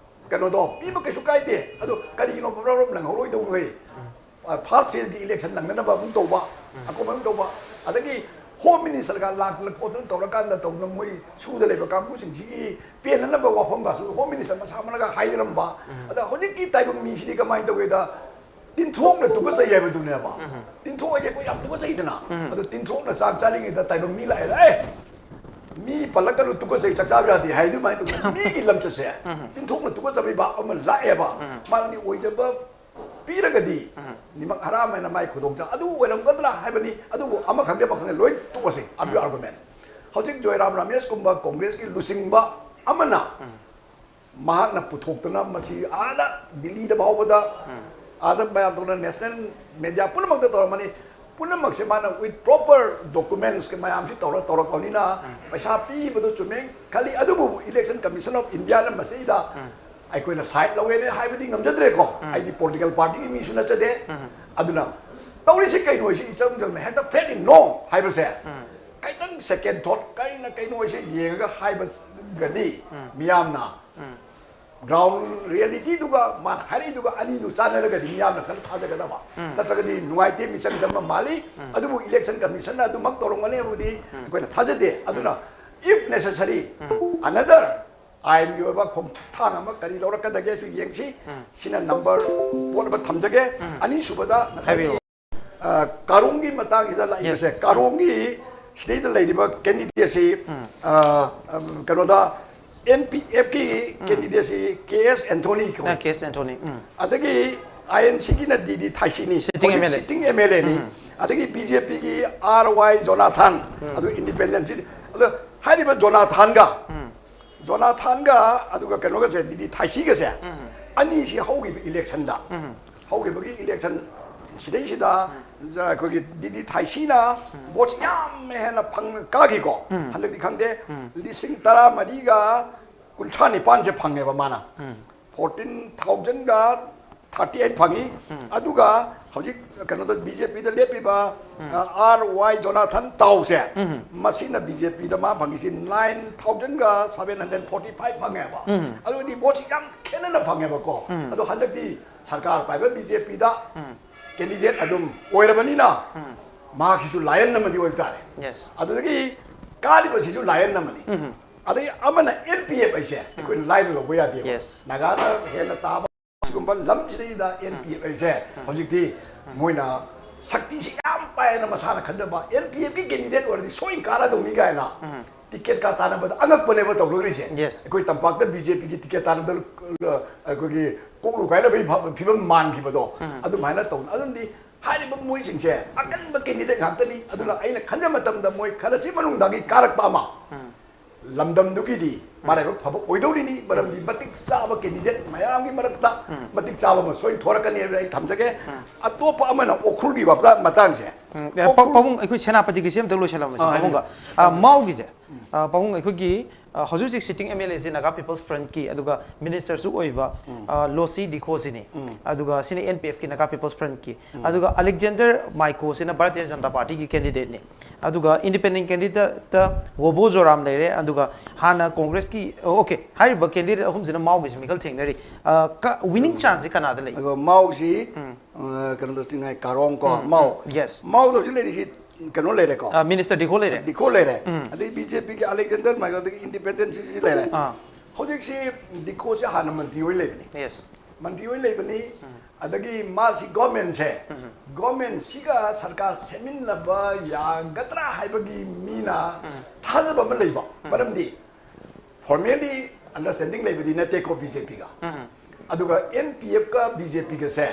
ꯀꯩꯅꯣꯗꯣ ꯄꯤꯕ ꯀꯩꯁꯨ ꯀꯥꯏꯗꯦ꯫ ꯑꯗꯣ ꯀꯔꯤꯒꯤꯅꯣ ꯄ꯭ꯔꯣꯕ꯭ꯂꯦꯝ ꯅꯪꯍꯧꯔꯣꯏꯗꯧꯕꯈꯩ ꯐꯥꯔꯁ ꯐꯦꯁꯀꯤ ꯏꯂꯦꯛꯁꯟ ꯅꯪꯅꯅꯕ ꯑꯃꯨꯛ ꯇꯧꯕ, ꯑꯀꯣꯟꯕ ꯑꯃꯨꯛ ꯇꯧꯕ, ꯑꯗꯒꯤ ꯍꯣꯝ ꯃꯤꯅꯤꯁꯇꯔꯒ ꯂꯥꯛꯇꯅ ꯈꯣꯠꯇꯅ ꯇꯧꯔꯀꯥꯟꯗ ꯇꯧꯗꯅ ꯃꯣꯏ ꯁꯨꯗ ꯂꯩꯕ ꯀꯥꯡꯕꯨꯁꯤꯡꯁꯤꯒꯤ ꯄꯦꯟꯅꯅꯕ ꯋꯥꯐꯝꯒꯁꯨ ꯍꯣꯝ ꯃꯤꯅꯤꯁꯇꯔ ꯃꯁꯥꯃꯛꯅꯒ ꯍꯥꯏꯔꯝꯕ꯫ ꯑꯗ ꯍꯧꯖꯤꯛꯀꯤ ꯇꯥꯏꯕꯪ ꯃꯤꯁꯤꯗꯤ ꯀꯃꯥꯏꯅ ꯇꯧꯒꯦꯗ, ꯇꯤꯟꯊꯣꯛꯅ ꯇꯨꯀꯠꯆꯩ ꯍꯥꯏꯕꯗꯨꯅꯦꯕ꯫ ꯇꯤꯟꯊꯣꯛ ꯍꯥꯏꯁꯦ ꯑꯩꯈꯣꯏ ꯌꯥꯝ ꯇꯨꯀꯠꯆꯩꯗꯅ꯫ ꯑꯗꯣ ꯇꯤꯟꯊꯣꯛꯅ ꯆꯥꯛ ꯆꯥꯔꯤꯉꯩꯗ ꯇꯥꯏꯕꯪ ꯃꯤ ꯂꯥꯛꯑꯦ, "ꯑꯦ, ꯃꯤ ꯄꯜꯂꯛꯀꯅꯨ, ꯇꯨꯀꯠꯆꯩ, ꯆꯥꯛ ꯆꯥꯕ ꯌꯥꯗꯦ" ꯍꯥꯏ ꯑꯗꯨꯃꯥꯏꯅ ꯇꯧꯗꯅ ꯃꯤꯒꯤ ꯂꯝꯆꯠꯁꯦ ꯇꯤꯟꯊꯣꯛꯅ ꯇꯨꯀꯠꯆꯕꯩ ꯚꯥꯕ ꯑꯃ ꯂꯥꯛꯑꯦꯕ꯫ ꯃꯥꯅꯗꯤ ꯑꯣꯏꯖꯕ ꯄꯤꯔꯒꯗꯤ ꯅꯤꯃꯛ ꯍꯔꯥꯝ ꯍꯥꯏꯅ ꯃꯥꯏ ꯈꯨꯗꯣꯡꯆꯥ ꯑꯗꯨ ꯑꯣꯏꯔꯝꯒꯗ꯭ꯔꯥ ꯍꯥꯏꯕꯅꯤ꯫ ꯑꯗꯨꯕꯨ ꯑꯃ ꯈꯪꯗꯦ ꯑꯃ ꯈꯪꯗꯦ ꯂꯣꯏ ꯇꯣꯛꯑꯁꯤ, ꯑꯥꯔꯒꯨꯃꯦꯟ꯫ ꯍꯧꯖꯤꯛ ꯖꯣꯏꯔꯥꯝ ꯔꯥꯃꯦꯁꯀꯨꯝꯕ ꯀꯣꯡꯒ꯭ꯔꯦꯁꯀꯤ ꯂꯨꯆꯤꯡꯕ ꯑꯃꯅ ꯃꯍꯥꯛꯅ ꯄꯨꯊꯣꯛꯇꯨꯅ ꯃꯁꯤ ꯑꯥꯗ ꯗꯤꯜꯂꯤꯗ ꯐꯥꯎꯕꯗ, ꯑꯥꯗ ꯃꯌꯥꯝ ꯇꯧꯅ ꯅꯦꯁꯅꯦꯜ ꯃꯦꯗꯤꯌꯥ ꯄꯨꯝꯅꯃꯛꯇ ꯇꯧꯔꯝꯃꯅꯤ꯫ ꯄꯨꯝꯅꯃꯛꯁꯦ ꯃꯥꯅ with proper documents ꯃꯌꯥꯝꯁꯤ ꯇꯧꯔ ꯇꯧꯔꯛꯄꯅꯤꯅ ꯄꯩꯁꯥ ꯄꯤꯕꯗꯣ ꯆꯨꯝꯃꯦ ꯈꯜꯂꯤ꯫ ꯑꯗꯨꯕꯨ Election Commission of Indiaꯅ ꯃꯁꯤꯗ ꯑꯩꯈꯣꯏꯅ ꯁꯥꯏꯠ ꯂꯧꯋꯦꯅ ꯍꯥꯏꯕꯗꯤ ꯉꯝꯖꯗ꯭ꯔꯦꯀꯣ꯫ ꯑꯩꯗꯤ ꯄꯣꯂꯤꯇꯤꯀꯦꯜ ꯄꯥꯔꯇꯤꯒꯤ ꯃꯤꯁꯨ ꯅꯠꯆꯗꯦ꯫ ꯑꯗꯨꯅ ꯇꯧꯔꯤꯁꯤ ꯀꯩꯅꯣ ꯍꯥꯏꯁꯤ ꯏꯆꯝ ꯆꯝꯅ ꯍꯦꯛꯇ flat in no ꯍꯥꯏꯕꯁꯦ ꯈꯤꯇꯪ second thought ꯀꯩꯅ ꯀꯩꯅꯣ ꯍꯥꯏꯁꯦ ꯌꯦꯡꯉꯒ ꯍꯥꯏꯕꯒꯗꯤ ꯃꯤꯌꯥꯝꯅ ꯒ꯭ꯔꯥꯎꯟ ꯔꯤꯌꯦꯂꯤꯇꯤꯗꯨꯒ ꯃꯥꯅ ꯍꯥꯏꯔꯛꯏꯗꯨꯒ ꯑꯅꯤꯗꯨ ꯆꯥꯟꯅꯔꯒꯗꯤ ꯃꯤꯌꯥꯝꯅ ꯈꯔ ꯊꯥꯖꯒꯗꯕ꯫ ꯅꯠꯇ꯭ꯔꯒꯗꯤ ꯅꯨꯡꯉꯥꯏꯇꯦ, ꯃꯤꯆꯪ ꯆꯪꯕ ꯃꯥꯜꯂꯤ꯫ ꯑꯗꯨꯕꯨ Election Commissionꯅ ꯑꯗꯨꯃꯛ ꯇꯧꯔꯝꯒꯅꯤ ꯍꯥꯏꯕꯗꯤ ꯑꯩꯈꯣꯏꯅ ꯊꯥꯖꯗꯦ꯫ ꯑꯗꯨꯅ if necessary another ꯑꯥꯏꯟꯒꯤ ꯑꯣꯏꯕ ꯈꯣꯡꯊꯥꯡ ꯑꯃ ꯀꯔꯤ ꯂꯧꯔꯛꯀꯗꯒꯦꯁꯨ ꯌꯦꯡꯁꯤ꯫ ꯁꯤꯅ ꯅꯝꯕꯔ ꯄꯣꯠ ꯑꯃ ꯊꯝꯖꯒꯦ꯫ ꯑꯅꯤꯁꯨꯕꯗ ꯉꯁꯥꯏꯒꯤ, ꯍꯥꯏꯕꯤꯌꯨ꯫ ꯑ, ꯀꯥꯔꯣꯡꯒꯤ ꯃꯇꯥꯡꯁꯤꯗ ꯂꯥꯛꯏꯕꯁꯦ, ꯀꯥꯔꯣꯡꯒꯤ ꯁꯤꯗꯩꯗ ꯂꯩꯔꯤꯕ ꯀꯦꯟꯗꯤꯗꯦꯠꯁꯤ, ꯑ, ꯑ, ꯀꯩꯅꯣꯗ and P ꯑꯦꯐꯀꯤ ꯀꯦꯟꯗꯤꯗꯦꯠꯁꯤ K S Anthony ꯀꯧꯏ꯫ ꯀꯦ ꯑꯦꯁ ꯑꯦꯟꯊꯣꯅꯤ ꯎꯝ ꯑꯗꯒꯤ ꯑꯥꯏ ꯑꯦꯟ ꯁꯤꯒꯤꯅ ꯗꯤ ꯗꯤ ꯊꯥꯏꯁꯤꯅꯤ꯫ Sitting ꯍꯧꯖꯤꯛ M L A. Sitting M L ꯑꯦꯅꯤ꯫ ꯑꯗꯒꯤ ꯕꯤ ꯖꯦ ꯄꯤꯒꯤ ꯑꯥꯔ ꯋꯥꯏ ꯖꯣꯅꯥꯊꯥꯟ꯫ ꯑꯗꯨ ꯏꯟꯗꯤꯄꯦꯟꯗꯦꯟꯁꯤ꯫ ꯑꯗꯣ ꯍꯥꯏꯔꯤꯕ ꯖꯣꯅꯥꯊꯥꯟꯒ ꯖꯣꯅꯥꯊꯥꯟꯒ ꯑꯗꯨꯒ ꯀꯩꯅꯣꯒꯁꯦ ꯗꯤ ꯗꯤ ꯊꯥꯏꯁꯤꯒꯁꯦ ꯑꯅꯤꯁꯤ ꯍꯧꯈꯤꯕ ꯏꯂꯦꯛꯁꯟꯗ ꯍꯧꯈꯤꯕꯒꯤ ꯏꯂꯦꯛꯁꯟ ꯁꯤꯗꯩꯁꯤꯗ ꯑꯩꯈꯣꯏꯒꯤ ꯗꯤ ꯗꯤ ꯊꯥꯏꯁꯤꯅ ꯚꯣꯠꯁꯤ ꯌꯥꯝ ꯍꯦꯟꯅ ꯐꯪ ꯀꯥꯈꯤꯀꯣ꯫ ꯍꯟꯗꯛꯇꯤ ꯈꯪꯗꯦ, ꯂꯤꯁꯤꯡ ꯇꯔꯥ ꯃꯔꯤꯒ ꯀꯨꯟꯊ꯭ꯔꯥ ꯅꯤꯄꯥꯟꯁꯦ ꯐꯪꯉꯦꯕ ꯃꯥꯅ꯫ ꯐꯣꯔꯇꯤꯟ ꯊꯥꯎꯖꯟꯒ ꯊꯥꯔꯇꯤ ꯑꯩꯠ ꯐꯪꯉꯤ꯫ ꯑꯗꯨꯒ ꯍꯧꯖꯤꯛ ꯀꯩꯅꯣꯗ ꯕꯤ ꯖꯦ ꯄꯤꯗ ꯂꯦꯞꯄꯤꯕ ꯑꯥꯔ ꯋꯥꯏ ꯖꯣꯅꯥꯊꯟ ꯇꯥꯎꯁꯦ, ꯃꯁꯤꯅ ꯕꯤ ꯖꯦ ꯄꯤꯗ ꯃꯥ ꯐꯪꯉꯤꯁꯤ ꯅꯥꯏꯟ ꯊꯥꯎꯖꯟꯒ ꯁꯚꯦꯟ ꯍꯟꯗ꯭ꯔꯦꯠ ꯐꯣꯔꯇꯤ ꯐꯥꯏꯚ ꯐꯪꯉꯦꯕ꯫ ꯑꯗꯨꯗꯤ ꯚꯣꯠꯁꯤ ꯌꯥꯝ ꯈꯦꯠꯅꯅ ꯐꯪꯉꯦꯕꯀꯣ꯫ ꯑꯗꯣ ꯍꯟꯗꯛꯇꯤ ꯁꯔꯀꯥꯔ ꯄꯥꯏꯕ ꯕꯤ ꯖꯦ ꯄꯤꯗ ꯀꯦꯟꯗꯤꯗꯦꯠ ꯑꯗꯨꯝ ꯑꯣꯏꯔꯕꯅꯤꯅ ꯃꯍꯥꯛꯁꯤꯁꯨ ꯂꯥꯏꯌꯟ ꯑꯃꯗꯤ ꯑꯣꯏꯕ ꯇꯥꯔꯦ꯫ ꯌꯦꯁ ꯑꯗꯨꯗꯒꯤ ꯀꯥꯔꯤꯕꯁꯤꯁꯨ ꯂꯥꯏꯌꯟ ꯑꯃꯅꯤ꯫ ꯑꯗꯒꯤ ꯑꯃꯅ ꯑꯦꯟ ꯄꯤ ꯑꯦꯐ ꯑꯩꯁꯦ ꯑꯩꯈꯣꯏꯅ ꯂꯥꯏꯅ ꯂꯧꯕ ꯌꯥꯗꯦꯕ꯫ Yes. ꯅꯥꯒꯥꯅ ꯍꯦꯟꯅ ꯇꯥꯕ ꯁꯤꯒꯨꯝꯕ ꯂꯝꯁꯤꯗꯩꯗ ꯑꯦꯟ ꯄꯤ ꯑꯦꯐ ꯑꯩꯁꯦ ꯍꯧꯖꯤꯛꯇꯤ ꯃꯣꯏꯅ ꯁꯛꯇꯤꯁꯤ ꯌꯥꯝ ꯄꯥꯏꯅ ꯃꯁꯥꯅ ꯈꯟꯖꯕ ꯑꯦꯟ ꯄꯤ ꯑꯦꯐꯀꯤ ꯀꯦꯟꯗꯤꯗꯦꯠ ꯑꯣꯏꯔꯗꯤ ꯁꯣꯏꯅ ꯀꯥꯔꯗꯧꯅꯤ ꯀꯥꯏꯅ ꯇꯤꯀꯦꯠꯀ ꯇꯥꯟꯅꯕꯗ ꯑꯉꯛꯄꯅꯦꯕ ꯇꯧꯅꯈ꯭ꯔꯤꯁꯦ꯫ Yes. ꯑꯩꯈꯣꯏ ꯇꯝꯄꯥꯛꯇ ꯕꯤ ꯖꯦ ꯄꯤꯒꯤ ꯇꯤꯀꯦꯠ ꯇꯥꯟꯅꯕꯗ ꯑꯩꯈꯣꯏꯒꯤ ꯀꯣꯛꯂꯨ ꯀꯥꯏꯅꯕꯒꯤ ꯐ- ꯐꯤꯕꯝ ꯃꯥꯟꯈꯤꯕꯗꯣ ꯑꯗꯨꯃꯥꯏꯅ ꯇꯧꯅ ꯑꯗꯨꯝꯗꯤ ꯍꯥꯏꯔꯤꯕ ꯃꯣꯏꯁꯤꯡꯁꯦ ꯑꯀꯟꯕ ꯀꯦꯟꯗꯤꯗꯦꯠ ꯉꯥꯛꯇꯅꯤ꯫ ꯑꯗꯨꯅ ꯑꯩꯅ ꯈꯟꯖꯕ ꯃꯇꯝꯗ ꯃꯣꯏ ꯈꯔꯁꯤ ꯃꯅꯨꯡꯗꯒꯤ ꯀꯥꯔꯛꯄ ꯑꯃ ꯂꯝꯗꯝꯗꯨꯒꯤꯗꯤ ꯃꯔꯥꯏꯕꯛ ꯐꯕ ꯑꯣꯏꯗꯧꯔꯤꯅꯤ꯫ ꯃꯔꯝꯗꯤ ꯃꯇꯤꯛ ꯆꯥꯕ ꯀꯦꯟꯗꯤꯗꯦꯠ ꯃꯌꯥꯝꯒꯤ ꯃꯔꯛꯇ ꯃꯇꯤꯛ ꯆꯥꯕ ꯑꯃ ꯁꯣꯏ ꯊꯣꯔꯛꯀꯅꯤ ꯍꯥꯏꯕ ꯑꯩ ꯊꯝꯖꯒꯦ꯫ ꯑꯇꯣꯞꯄ ꯑꯃꯅ ꯎꯈ꯭ꯔꯨꯜꯒꯤ ꯃꯇꯥꯡ- ꯃꯇꯥꯡꯁꯦ꯫ ꯎꯝ, ꯑꯦ, ꯄꯥ- ꯄꯥꯕꯨꯡ, ꯑꯩꯈꯣꯏ ꯁꯦꯅꯥꯄꯇꯤꯒꯤꯁꯦ ꯑꯝꯇ ꯂꯣꯏꯁꯤꯜꯂꯝꯃꯁꯦ, ꯑꯥ, ꯄꯥꯕꯨꯡꯒ꯫ ꯑꯥ, ꯃꯥꯎꯒꯤꯁꯦ, ꯑꯥ, ꯄꯥꯕꯨꯡ, ꯑꯩꯈꯣꯏꯒꯤ, ꯑꯥ, ꯍꯧꯖꯤꯛ ꯍꯧꯖꯤꯛ ꯁꯤꯇꯤꯡ ꯑꯦꯝ ꯑꯦꯜ ꯑꯦꯁꯤ ꯅꯥꯒꯥ ꯄꯤꯄꯜꯁ ꯐ꯭ꯔꯟꯠꯀꯤ, ꯑꯗꯨꯒ ꯃꯤꯅꯤꯁꯇꯔꯁꯨ ꯑꯣꯏꯕ, ꯑꯥ, ꯂꯣꯁꯤ ꯗꯤꯈꯣꯁꯤꯅꯤ꯫ ꯑꯗꯨꯒ ꯁꯤꯅ ꯑꯦꯟ ꯄꯤ ꯑꯦꯐꯀꯤ, ꯅꯥꯒꯥ ꯄꯤꯄꯜꯁ ꯐ꯭ꯔꯟꯠꯀꯤ꯫ ꯑꯗꯨꯒ ꯑꯂꯦꯛꯖꯦꯟꯗꯔ ꯃꯥꯏꯀꯣꯁꯤꯅ ꯚꯥꯔꯇꯤꯌ ꯖꯅꯇꯥ ꯄꯥꯔꯇꯤꯒꯤ ꯀꯦꯟꯗꯤꯗꯦꯠꯅꯤ꯫ ꯑꯗꯨꯒ ꯏꯟꯗꯤꯄꯦꯟꯗꯦꯟ ꯀꯦꯟꯗꯤꯗꯦꯠꯇ ꯋꯣꯕꯣ ꯖꯣꯔꯥꯝ ꯂꯩꯔꯦ꯫ ꯑꯗꯨꯒ ꯍꯥꯟꯅ ꯀꯣꯡꯒ꯭ꯔꯦꯁꯀꯤ, ꯑꯣꯀꯦ, ꯍꯥꯏꯔꯤꯕ ꯀꯦꯟꯗꯤꯗꯦꯠ ꯑꯍꯨꯝꯁꯤꯅ ꯃꯥꯎꯒꯤꯁꯦ ꯃꯤꯈꯜ ꯊꯦꯡꯅꯔꯤ꯫ ꯑꯥ, ꯀ- ꯋꯤꯅꯤꯡ ꯆꯥꯟꯁꯁꯤ ꯀꯅꯥꯗ ꯂꯩ? ꯑꯗꯨꯒ ꯃꯥꯎꯁꯤ ꯑ, ꯀꯩꯅꯣꯗ ꯆꯤꯡꯉꯥꯏ ꯀꯥꯔꯣꯡ ꯀꯣ ꯃꯥꯎ꯫ ꯌꯦꯁ꯫ ꯃꯥꯎꯗ ꯍꯧꯖꯤꯛ ꯂꯩꯔꯤꯁꯤ ꯀꯩꯅꯣ ꯂꯩꯔꯦꯀꯣ꯫ ꯑꯥ, ꯃꯤꯅꯤꯁꯇꯔ ꯗꯤꯈꯣ ꯂꯩꯔꯦ꯫ ꯗꯤꯈꯣ ꯂꯩꯔꯦ꯫ ꯑꯗꯩ ꯕꯤ ꯖꯦ ꯄꯤꯒꯤ ꯑꯂꯦꯛꯖꯦꯟꯗꯔ ꯃꯥꯏꯀꯦꯜꯗꯒꯤ ꯏꯟꯗꯤꯄꯦꯟꯗꯦꯟꯁꯤꯁꯤ ꯂꯩꯔꯦ꯫ ꯑꯥ꯫ ꯍꯧꯖꯤꯛꯁꯤ ꯗꯤꯈꯣꯁꯤ ꯍꯥꯟꯅ ꯃꯟꯇ꯭ꯔꯤ ꯑꯣꯏ ꯂꯩꯕꯅꯤ꯫ ꯌꯦꯁ꯫ ꯃꯟꯇ꯭ꯔꯤ ꯑꯣꯏ ꯂꯩꯕꯅꯤ꯫ ꯑꯗꯒꯤ ꯃꯥꯁꯤ ꯒꯣꯔꯃꯦꯟꯁꯦ ꯒꯣꯔꯃꯦꯟꯁꯤꯒ ꯁꯔꯀꯥꯔ ꯁꯦꯝꯃꯤꯟꯅꯕ ꯌꯥꯒꯗ꯭ꯔꯥ ꯍꯥꯏꯕꯒꯤ ꯃꯤꯅ ꯊꯥꯖꯕ ꯑꯃ ꯂꯩꯕ꯫ ꯃꯔꯝꯗꯤ ꯐꯣꯔꯃꯦꯜꯂꯤ ꯑꯟꯗꯔꯁ꯭ꯇꯦꯟꯗꯤꯡ ꯂꯩꯕꯗꯤ ꯅꯠꯇꯦꯀꯣ ꯕꯤ ꯖꯦ ꯄꯤꯒ꯫ ꯑꯗꯨꯒ ꯑꯦꯟ ꯄꯤ ꯑꯦꯐꯀ ꯕꯤ ꯖꯦ ꯄꯤꯒꯁꯦ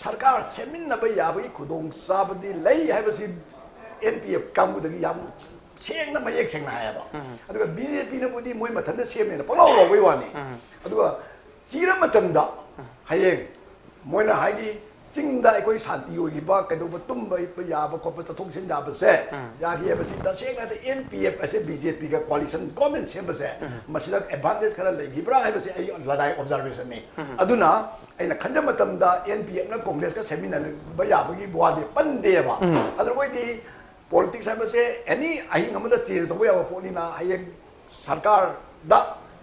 ꯁꯔꯀꯥꯔ ꯁꯦꯝꯃꯤꯟꯅꯕ ꯌꯥꯕꯒꯤ ꯈꯨꯗꯣꯡꯆꯥꯕꯗꯤ ꯂꯩ ꯍꯥꯏꯕꯁꯤ ꯑꯦꯟ ꯄꯤ ꯑꯦꯐ ꯀꯥꯡꯕꯨꯗꯒꯤ ꯌꯥꯝ ꯁꯦꯡꯅ, ꯃꯌꯦꯛ ꯁꯦꯡꯅ ꯍꯥꯏꯌꯦꯕ꯫ ꯑꯗꯨꯒ ꯕꯤ ꯖꯦ ꯄꯤꯅꯕꯨꯗꯤ ꯃꯣꯏ ꯃꯊꯟꯇ ꯁꯦꯝꯃꯦꯅ ꯄꯪꯂꯥꯎ ꯂꯥꯎꯕꯩ ꯋꯥꯅꯤ꯫ ꯑꯗꯨꯒ ꯆꯤꯔ ꯃꯇꯝꯗ ꯍꯌꯦꯡ ꯃꯣꯏꯅ ꯍꯥꯏꯒꯤ ꯆꯤꯡꯗ ꯑꯩꯈꯣꯏ ꯁꯥꯟꯇꯤ ꯑꯣꯏꯈꯤꯕ, ꯀꯩꯗꯧꯕ, ꯇꯨꯝꯕ ꯍꯤꯞꯄ ꯌꯥꯕ ꯈꯣꯠꯄ, ꯆꯠꯊꯣꯛ ꯆꯠꯁꯤꯟ ꯌꯥꯕꯁꯦ ꯌꯥꯈꯤ ꯍꯥꯏꯕꯁꯤ ꯇꯁꯦꯡꯅ ꯍꯥꯏꯗꯤ ꯑꯦꯟ ꯄꯤ ꯑꯦꯐ ꯑꯁꯦ ꯕꯤ ꯖꯦ ꯄꯤꯒ ꯀꯣꯑꯥꯂꯤꯁꯟ ꯒꯣꯔꯃꯦꯟ ꯁꯦꯝꯕꯁꯦ ꯃꯁꯤꯗ ꯑꯦꯗꯚꯥꯟꯇꯦꯖ ꯈꯔ ꯂꯩꯈꯤꯕ꯭ꯔꯥ ꯍꯥꯏꯕꯁꯤ ꯑꯩ ꯂꯅꯥꯏ ꯑꯣꯕꯖꯥꯔꯕꯦꯁꯟꯅꯤ꯫ ꯑꯗꯨꯅ ꯑꯩꯅ ꯈꯟꯖ ꯃꯇꯝꯗ ꯑꯦꯟ ꯄꯤ ꯑꯦꯐꯅ ꯀꯣꯡꯒ꯭ꯔꯦꯁꯀ ꯁꯦꯝꯃꯤꯟꯅꯕ ꯌꯥꯕꯒꯤ ꯋꯥꯗꯤ ꯄꯟꯗꯦꯕ꯫ ꯑꯗꯨ ꯃꯣꯏꯗꯤ ꯄꯣꯂꯤꯇꯤꯛꯁ ꯍꯥꯏꯕꯁꯦ ꯑꯦꯅꯤ ꯑꯍꯤꯡ ꯑꯃꯗ ꯆꯦꯟꯖ ꯇꯧꯕ ꯌꯥꯕ ꯄꯣꯠꯅꯤꯅ ꯍꯌꯦꯡ ꯁꯔꯀꯥꯔꯗ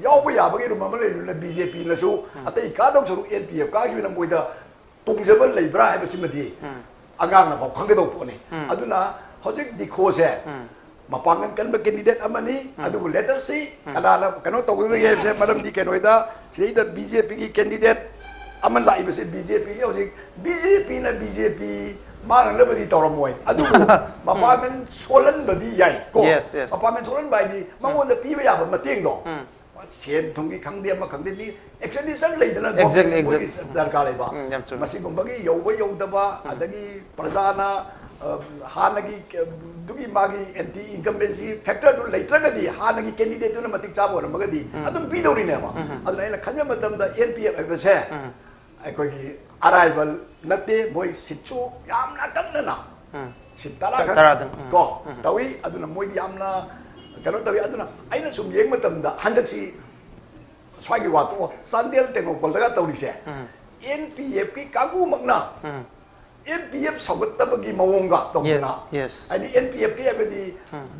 ꯌꯥꯎꯕ ꯌꯥꯕꯒꯤ ꯔꯨꯝ ꯑꯃ ꯂꯩꯕꯅꯤꯅ ꯕꯤ ꯖꯦ ꯄꯤꯅꯁꯨ ꯑꯇꯩ ꯀꯥꯗꯧ ꯁꯔꯨꯛ ꯑꯦꯟ ꯄꯤ ꯑꯦꯐ ꯀꯥꯈꯤꯕꯅ ꯃꯣꯏꯗ ꯇꯣꯡꯖꯕ ꯂꯩꯕ꯭ꯔꯥ ꯍꯥꯏꯕꯁꯤꯃꯗꯤ ꯑꯉꯥꯡꯅ ꯐꯥꯎ ꯈꯪꯒꯗꯧꯕ ꯄꯣꯠꯅꯤ꯫ ꯑꯗꯨꯅ ꯍꯧꯖꯤꯛ ꯗꯤꯈꯣꯁꯦ ꯃꯄꯥꯡꯒꯜ ꯀꯟꯕ ꯀꯦꯟꯗꯤꯗꯦꯠ ꯑꯃꯅꯤ꯫ ꯑꯗꯨꯕꯨ ꯂꯦꯇꯁꯤ ꯀꯅꯥꯅ ꯀꯩꯅꯣ ꯇꯧꯒꯗꯒꯦ ꯍꯥꯏꯕꯁꯦ, ꯃꯔꯝꯗꯤ ꯀꯩꯅꯣꯗ ꯁꯤꯗꯩꯗ ꯕꯤ ꯖꯦ ꯄꯤꯒꯤ ꯀꯦꯟꯗꯤꯗꯦꯠ ꯑꯃ ꯂꯥꯛꯏꯕꯁꯦ, ꯕꯤ ꯖꯦ ꯄꯤꯁꯦ ꯍꯧꯖꯤꯛ ꯕꯤ ꯖꯦ ꯄꯤꯅ ꯕꯤ ꯖꯦ ꯄꯤ ꯃꯥꯡꯅꯅꯕꯗꯤ ꯇꯧꯔꯝꯃꯣꯏ꯫ ꯑꯗꯨꯕꯨ ꯃꯄꯥꯡꯒꯜ ꯁꯣꯜꯍꯟꯕꯗꯤ ꯌꯥꯏ ꯀꯣ꯫ Yes, yes. ꯃꯄꯥꯡꯒꯜ ꯁꯣꯜꯍꯟꯕ ꯍꯥꯏꯗꯤ ꯃꯉꯣꯟꯗ ꯄꯤꯕ ꯌꯥꯕ ꯃꯇꯦꯡꯗꯣ, ꯁꯦꯟ ꯊꯨꯝꯒꯤ ꯈꯪꯗꯦ, ꯑꯃ ꯈꯪꯗꯦ, ꯃꯤ ꯑꯦꯛꯁꯄꯦꯟꯗꯤꯆꯔ ꯂꯩꯗꯅ, Exactly, ꯃꯣꯏꯒꯤ exactly. ꯗꯔꯀꯥꯔ ꯂꯩꯕ꯫ ꯎꯝ, ꯌꯥꯝ ꯆꯨꯝꯃꯤ꯫ ꯃꯁꯤꯒꯨꯝꯕꯒꯤ ꯌꯧꯕ ꯌꯧꯗꯕ, ꯑꯗꯒꯤ ꯄ꯭ꯔꯖꯥꯅ, ꯑ, ꯍꯥꯟꯅꯒꯤ ꯀ-, ꯑꯗꯨꯒꯤ ꯃꯥꯒꯤ ꯑꯦꯟꯇꯤ ꯏꯟꯀꯝꯕꯦꯟꯁꯤ ꯐꯦꯛꯇꯔꯗꯨ ꯂꯩꯇ꯭ꯔꯒꯗꯤ ꯍꯥꯟꯅꯒꯤ ꯀꯦꯟꯗꯤꯗꯦꯠꯇꯨꯅ ꯃꯇꯤꯛ ꯆꯥꯕ ꯑꯣꯏꯔꯝꯃꯒꯗꯤ ꯑꯗꯨꯝ ꯄꯤꯗꯧꯔꯤꯅꯦꯕ꯫ ꯑꯗꯨꯅ ꯑꯩꯅ ꯈꯟꯖꯕ ꯃꯇꯝꯗ ꯑꯦꯟ ꯄꯤ ꯑꯦꯐ ꯍꯥꯏꯕꯁꯦ ꯑꯩꯈꯣꯏꯒꯤ ꯑꯔꯥꯏꯕ ꯅꯠꯇꯦ, ꯃꯣꯏ ꯁꯤꯠꯁꯨ ꯌꯥꯝꯅ ꯑꯀꯛꯅꯅ ꯁꯤꯠ ꯇꯔꯥꯈꯛ ꯇꯔꯥꯗꯪ, ꯎꯝ. ꯀꯣ ꯎꯝ. ꯇꯧꯏ꯫ ꯑꯗꯨꯅ ꯃꯣꯏꯗꯤ ꯌꯥꯝꯅ ꯀꯩꯅꯣ ꯇꯧꯏ꯫ ꯑꯗꯨꯅ ꯑꯩꯅ ꯁꯨꯝ ꯌꯦꯡꯕ ꯃꯇꯝꯗ ꯍꯟꯗꯛꯁꯤ ꯁ꯭ꯋꯥꯏꯒꯤ ꯋꯥ ꯇꯣꯛꯑꯣ, ꯆꯥꯟꯗꯦꯜ ꯇꯦꯡꯅꯧꯄꯜꯗꯒ ꯇꯧꯔꯤꯁꯦ, ꯑꯦꯟ ꯄꯤ ꯑꯦꯐꯀꯤ ꯀꯥꯡꯕꯨꯃꯛꯅ ꯑꯦꯟ ꯄꯤ ꯑꯦꯐ ꯁꯧꯒꯠꯇꯕꯒꯤ ꯃꯑꯣꯡꯒ ꯇꯧꯗꯅ, Yes, yes. ꯍꯥꯏꯗꯤ ꯑꯦꯟ ꯄꯤ ꯑꯦꯐꯀꯤ ꯍꯥꯏꯕꯗꯤ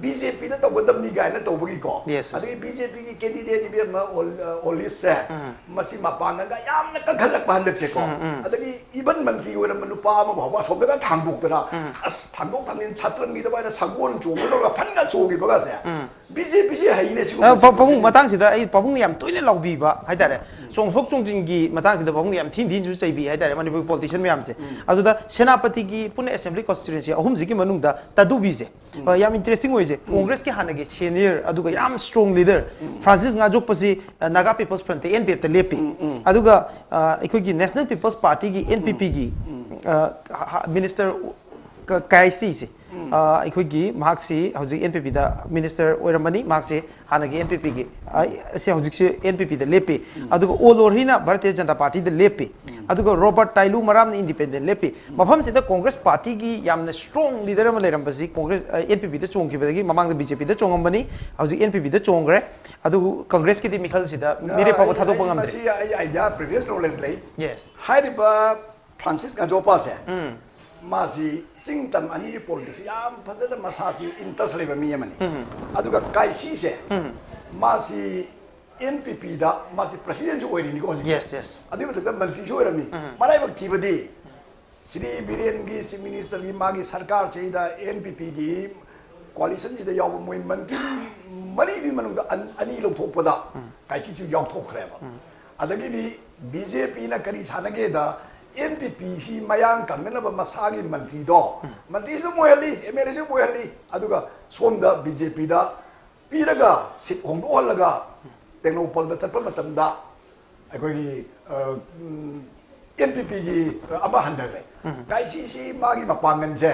ꯕꯤ ꯖꯦ ꯄꯤꯗ ꯇꯧꯒꯗꯕꯅꯤ ꯀꯥꯏꯅ ꯇꯧꯕꯒꯤꯀꯣ, Yes, yes. ꯑꯗꯒꯤ ꯕꯤ ꯖꯦ ꯄꯤꯒꯤ ꯀꯦꯟꯗꯤꯗꯦꯠ ꯏꯕꯦꯝꯃ ꯑꯣꯜ-, ꯑ, ꯑꯣꯂꯤꯁꯁꯦ, ꯃꯁꯤ ꯃꯄꯥꯡꯒꯜꯒ ꯌꯥꯝꯅ ꯀꯟꯈꯠꯂꯛꯄ ꯍꯟꯗꯛꯁꯦꯀꯣ꯫ ꯑꯗꯒꯤ ꯏꯚꯟ ꯃꯟꯇ꯭ꯔꯤ ꯑꯣꯏꯔꯝꯕ ꯅꯨꯄꯥ ꯑꯃ ꯐꯥꯎꯕ ꯑꯁꯣꯝꯗꯒ ꯊꯥꯡꯗꯣꯛꯇꯅ, ꯑꯁ, ꯊꯥꯡꯗꯣꯛ ꯊꯥꯡꯖꯤꯟ ꯁꯥꯇ꯭ꯔꯪꯒꯤ ꯑꯗꯨꯃꯥꯏꯅ ꯁꯒꯣꯜ ꯆꯣꯡꯕ ꯇꯧꯔꯒ ꯐꯟꯒ ꯆꯣꯡꯈꯤꯕꯒꯁꯦ, ꯕꯤ ꯖꯦ ꯄꯤꯁꯦ ꯍꯩꯅꯦ ꯁꯤꯒꯨꯝꯕ ꯑ, ꯄꯥ-, ꯄꯥꯕꯨꯡ, ꯃꯇꯥꯡꯁꯤꯗ ꯑꯩ ꯄꯥꯕꯨꯡꯅ ꯌꯥꯝ ꯇꯣꯏꯅ ꯂꯥꯎꯕꯤꯕ ꯍꯥꯏꯇꯥꯔꯦ꯫ ꯆꯣꯡꯊꯣꯛ ꯆꯣꯡꯁꯤꯟꯒꯤ ꯃꯇꯥꯡꯁꯤꯗ ꯄꯥꯕꯨꯡꯅ ꯌꯥꯝ ꯊꯤꯅ ꯊꯤꯅꯁꯨ ꯆꯩꯕꯤ ꯍꯥꯏꯇꯥꯔꯦ, ꯃꯅꯤꯄꯨꯔꯒꯤ ꯄꯣꯂꯤꯇꯤꯁꯤꯌꯟ ꯃꯌꯥꯝꯁꯦ꯫ ꯑꯗꯨꯗ ꯁꯦꯅꯥꯄꯇꯤꯒꯤ ꯄꯨꯟꯅ ꯑꯦꯁꯦꯝꯕ꯭ꯂꯤ ꯀꯣꯟꯁꯇꯤꯇ꯭ꯋꯦꯟꯁꯤ ꯑꯍꯨꯝꯁꯤꯒꯤ ꯃꯅꯨꯡꯗ ꯇꯗꯨꯕꯤꯁꯦ, ꯑ, ꯌꯥꯝ ꯏꯟꯇꯔꯦꯁꯇꯤꯡ ꯑꯣꯏꯁꯦ, ꯀꯣꯡꯒ꯭ꯔꯦꯁꯀꯤ ꯍꯥꯟꯅꯒꯤ ꯁꯦꯅꯤꯌꯔ ꯑꯗꯨꯒ ꯌꯥꯝ ꯁ꯭ꯇꯔꯣꯡ ꯂꯤꯗꯔ ꯐ꯭ꯔꯥꯟꯁꯤꯁ ꯉꯥꯖꯣꯛꯄꯁꯤ, ꯑ, ꯅꯥꯒꯥ ꯄꯤꯄꯜꯁ ꯐ꯭ꯔꯟꯠꯇ, ꯑꯦꯟ ꯄꯤ ꯑꯦꯐꯇ ꯂꯦꯞꯄꯤ꯫ ꯑꯗꯨꯒ, ꯑ, ꯑꯩꯈꯣꯏꯒꯤ ꯅꯦꯁꯅꯦꯜ ꯄꯤꯄꯜꯁ ꯄꯥꯔꯇꯤꯒꯤ, ꯑꯦꯟ ꯄꯤ ꯄꯤꯒꯤ, ꯑ, ꯍ-, ꯍ-, ꯃꯤꯅꯤꯁꯇꯔ ꯀ-, ꯀꯥꯏꯁꯤꯁꯦ, ꯑ, ꯑꯩꯈꯣꯏꯒꯤ, ꯃꯍꯥꯛꯁꯤ ꯍꯧꯖꯤꯛ ꯑꯦꯟ ꯄꯤ ꯄꯤꯗ ꯃꯤꯅꯤꯁꯇꯔ ꯑꯣꯏꯔꯝꯕꯅꯤ꯫ ꯃꯍꯥꯛꯁꯦ ꯍꯥꯟꯅꯒꯤ ꯑꯦꯟ ꯄꯤ ꯄꯤꯒꯤ, ꯑ, ꯑꯁꯤ ꯍꯧꯖꯤꯛꯁꯦ ꯑꯦꯟ ꯄꯤ ꯄꯤꯗ ꯂꯦꯞꯄꯤ꯫ ꯑꯗꯨꯒ ꯑꯣ ꯂꯣꯔꯍꯤꯅ ꯚꯥꯔꯇꯤꯌ ꯖꯅꯇꯥ ꯄꯥꯔꯇꯤꯗ ꯂꯦꯞꯄꯤ꯫ ꯑꯗꯨꯒ ꯔꯣꯕꯥꯔꯠ ꯇꯥꯏꯂꯨ ꯃꯔꯥꯝꯅ ꯏꯟꯗꯤꯄꯦꯟꯗꯦꯟ ꯂꯦꯞꯄꯤ꯫ ꯃꯐꯝꯁꯤꯗ ꯀꯣꯡꯒ꯭ꯔꯦꯁ ꯄꯥꯔꯇꯤꯒꯤ ꯌꯥꯝꯅ ꯁ꯭ꯇꯔꯣꯡ ꯂꯤꯗꯔ ꯑꯃ ꯂꯩꯔꯝꯕꯁꯤ ꯀꯣꯡꯒ꯭ꯔꯦꯁ, ꯑ, ꯑꯦꯟ ꯄꯤ ꯄꯤꯗ ꯆꯣꯡꯈꯤꯕꯗꯒꯤ ꯃꯃꯥꯡꯗ ꯕꯤ ꯖꯦ ꯄꯤꯗ ꯆꯣꯡꯉꯝꯕꯅꯤ, ꯍꯧꯖꯤꯛ ꯑꯦꯟ ꯄꯤ ꯄꯤꯗ ꯆꯣꯡꯈ꯭ꯔꯦ꯫ ꯑꯗꯨꯕꯨ ꯀꯣꯡꯒ꯭ꯔꯦꯁꯀꯤꯗꯤ ꯃꯤꯈꯜꯁꯤꯗ ꯃꯤꯔꯦꯞ ꯐꯥꯎꯕ ꯑꯩ, ꯊꯥꯗꯣꯛꯄ ꯑꯩ ꯉꯝꯗ꯭ꯔꯦ꯫ ꯃꯁꯤ ꯑꯩ ꯑꯥꯏꯗꯤꯌꯥ, ꯄ꯭ꯔꯤꯚꯤꯌꯁ ꯅꯣꯂꯦꯖ ꯂꯩ꯫ ꯌꯦꯁ꯫ ꯍꯥꯏꯔꯤꯕ ꯐ꯭ꯔꯥꯟꯁꯤꯁ ꯉꯥꯖꯣꯄꯥꯁꯦ, ꯃꯥꯁꯤ ꯆꯤꯡ ꯇꯝ ꯑꯅꯤꯒꯤ ꯄꯣꯂꯤꯇꯤꯛꯁ ꯌꯥꯝ ꯐꯖꯅ ꯃꯁꯥꯁꯤ ꯏꯟꯇꯔꯦꯁ ꯂꯩꯕ ꯃꯤ ꯑꯃꯅꯤ꯫ ꯑꯗꯨꯒ ꯀꯥꯏꯁꯤꯁꯦ, ꯃꯥꯁꯤ ꯑꯦꯟ ꯄꯤ ꯄꯤꯗ ꯃꯥꯁꯤ ꯄ꯭ꯔꯁꯤꯗꯦꯟꯁꯨ ꯑꯣꯏꯔꯤꯅꯤꯀꯣ ꯍꯧꯖꯤꯛꯁꯦ꯫ Yes, yes. ꯑꯗꯨꯒꯤ ꯃꯊꯛꯇ ꯃꯟꯇ꯭ꯔꯤꯁꯨ ꯑꯣꯏꯔꯝꯃꯤ꯫ ꯃꯔꯥꯏꯕꯛ ꯊꯤꯕꯗꯤ ꯁ꯭ꯔꯤ ꯕꯤꯔꯦꯟꯒꯤ ꯆꯤꯐ ꯃꯤꯅꯤꯁꯇꯔꯒꯤ ꯃꯥꯒꯤ ꯁꯔꯀꯥꯔꯁꯤꯗ ꯑꯦꯟ ꯄꯤ ꯄꯤꯒꯤ ꯀꯣꯑꯥꯂꯤꯁꯟꯁꯤꯗ ꯌꯥꯎꯕ ꯃꯣꯏ ꯃꯟꯇ꯭ꯔꯤ ꯃꯔꯤꯗꯨꯒꯤ ꯃꯅꯨꯡꯗ ꯑꯟ-, ꯑꯅꯤ ꯂꯧꯊꯣꯛꯄꯗ ꯀꯥꯏꯁꯤꯁꯨ ꯌꯥꯎꯊꯣꯛꯈ꯭ꯔꯦꯕ꯫ ꯑꯗꯒꯤꯗꯤ ꯕꯤ ꯖꯦ ꯄꯤꯅ ꯀꯔꯤ ꯁꯥꯟꯅꯒꯦꯗ, ꯑꯦꯟ ꯄꯤ ꯄꯤꯁꯤ ꯃꯌꯥꯡ ꯀꯪꯅꯅꯕ ꯃꯁꯥꯒꯤ ꯃꯟꯇ꯭ꯔꯤꯗꯣ, ꯃꯟꯇ꯭ꯔꯤꯁꯨ ꯑꯗꯨꯝ ꯑꯣꯏꯍꯜꯂꯤ, ꯑꯦꯝ ꯑꯦꯜ ꯑꯦꯁꯨ ꯑꯗꯨꯝ ꯑꯣꯏꯍꯜꯂꯤ, ꯑꯗꯨꯒ ꯁꯣꯝꯗ ꯕꯤ ꯖꯦ ꯄꯤꯗ ꯄꯤꯔꯒ ꯁꯤꯠ ꯍꯣꯡꯗꯣꯛꯍꯜꯂꯒ ꯇꯦꯡꯅꯧꯄꯜꯗ ꯆꯠꯄ ꯃꯇꯝꯗ ꯑꯩꯈꯣꯏꯒꯤ, ꯑ, ꯎꯝ, ꯑꯦꯟ ꯄꯤ ꯄꯤꯒꯤ ꯑꯃ ꯍꯟꯊꯈ꯭ꯔꯦ꯫ ꯀꯥꯏꯁꯤꯁꯤ ꯃꯥꯒꯤ ꯃꯄꯥꯡꯒꯜꯁꯦ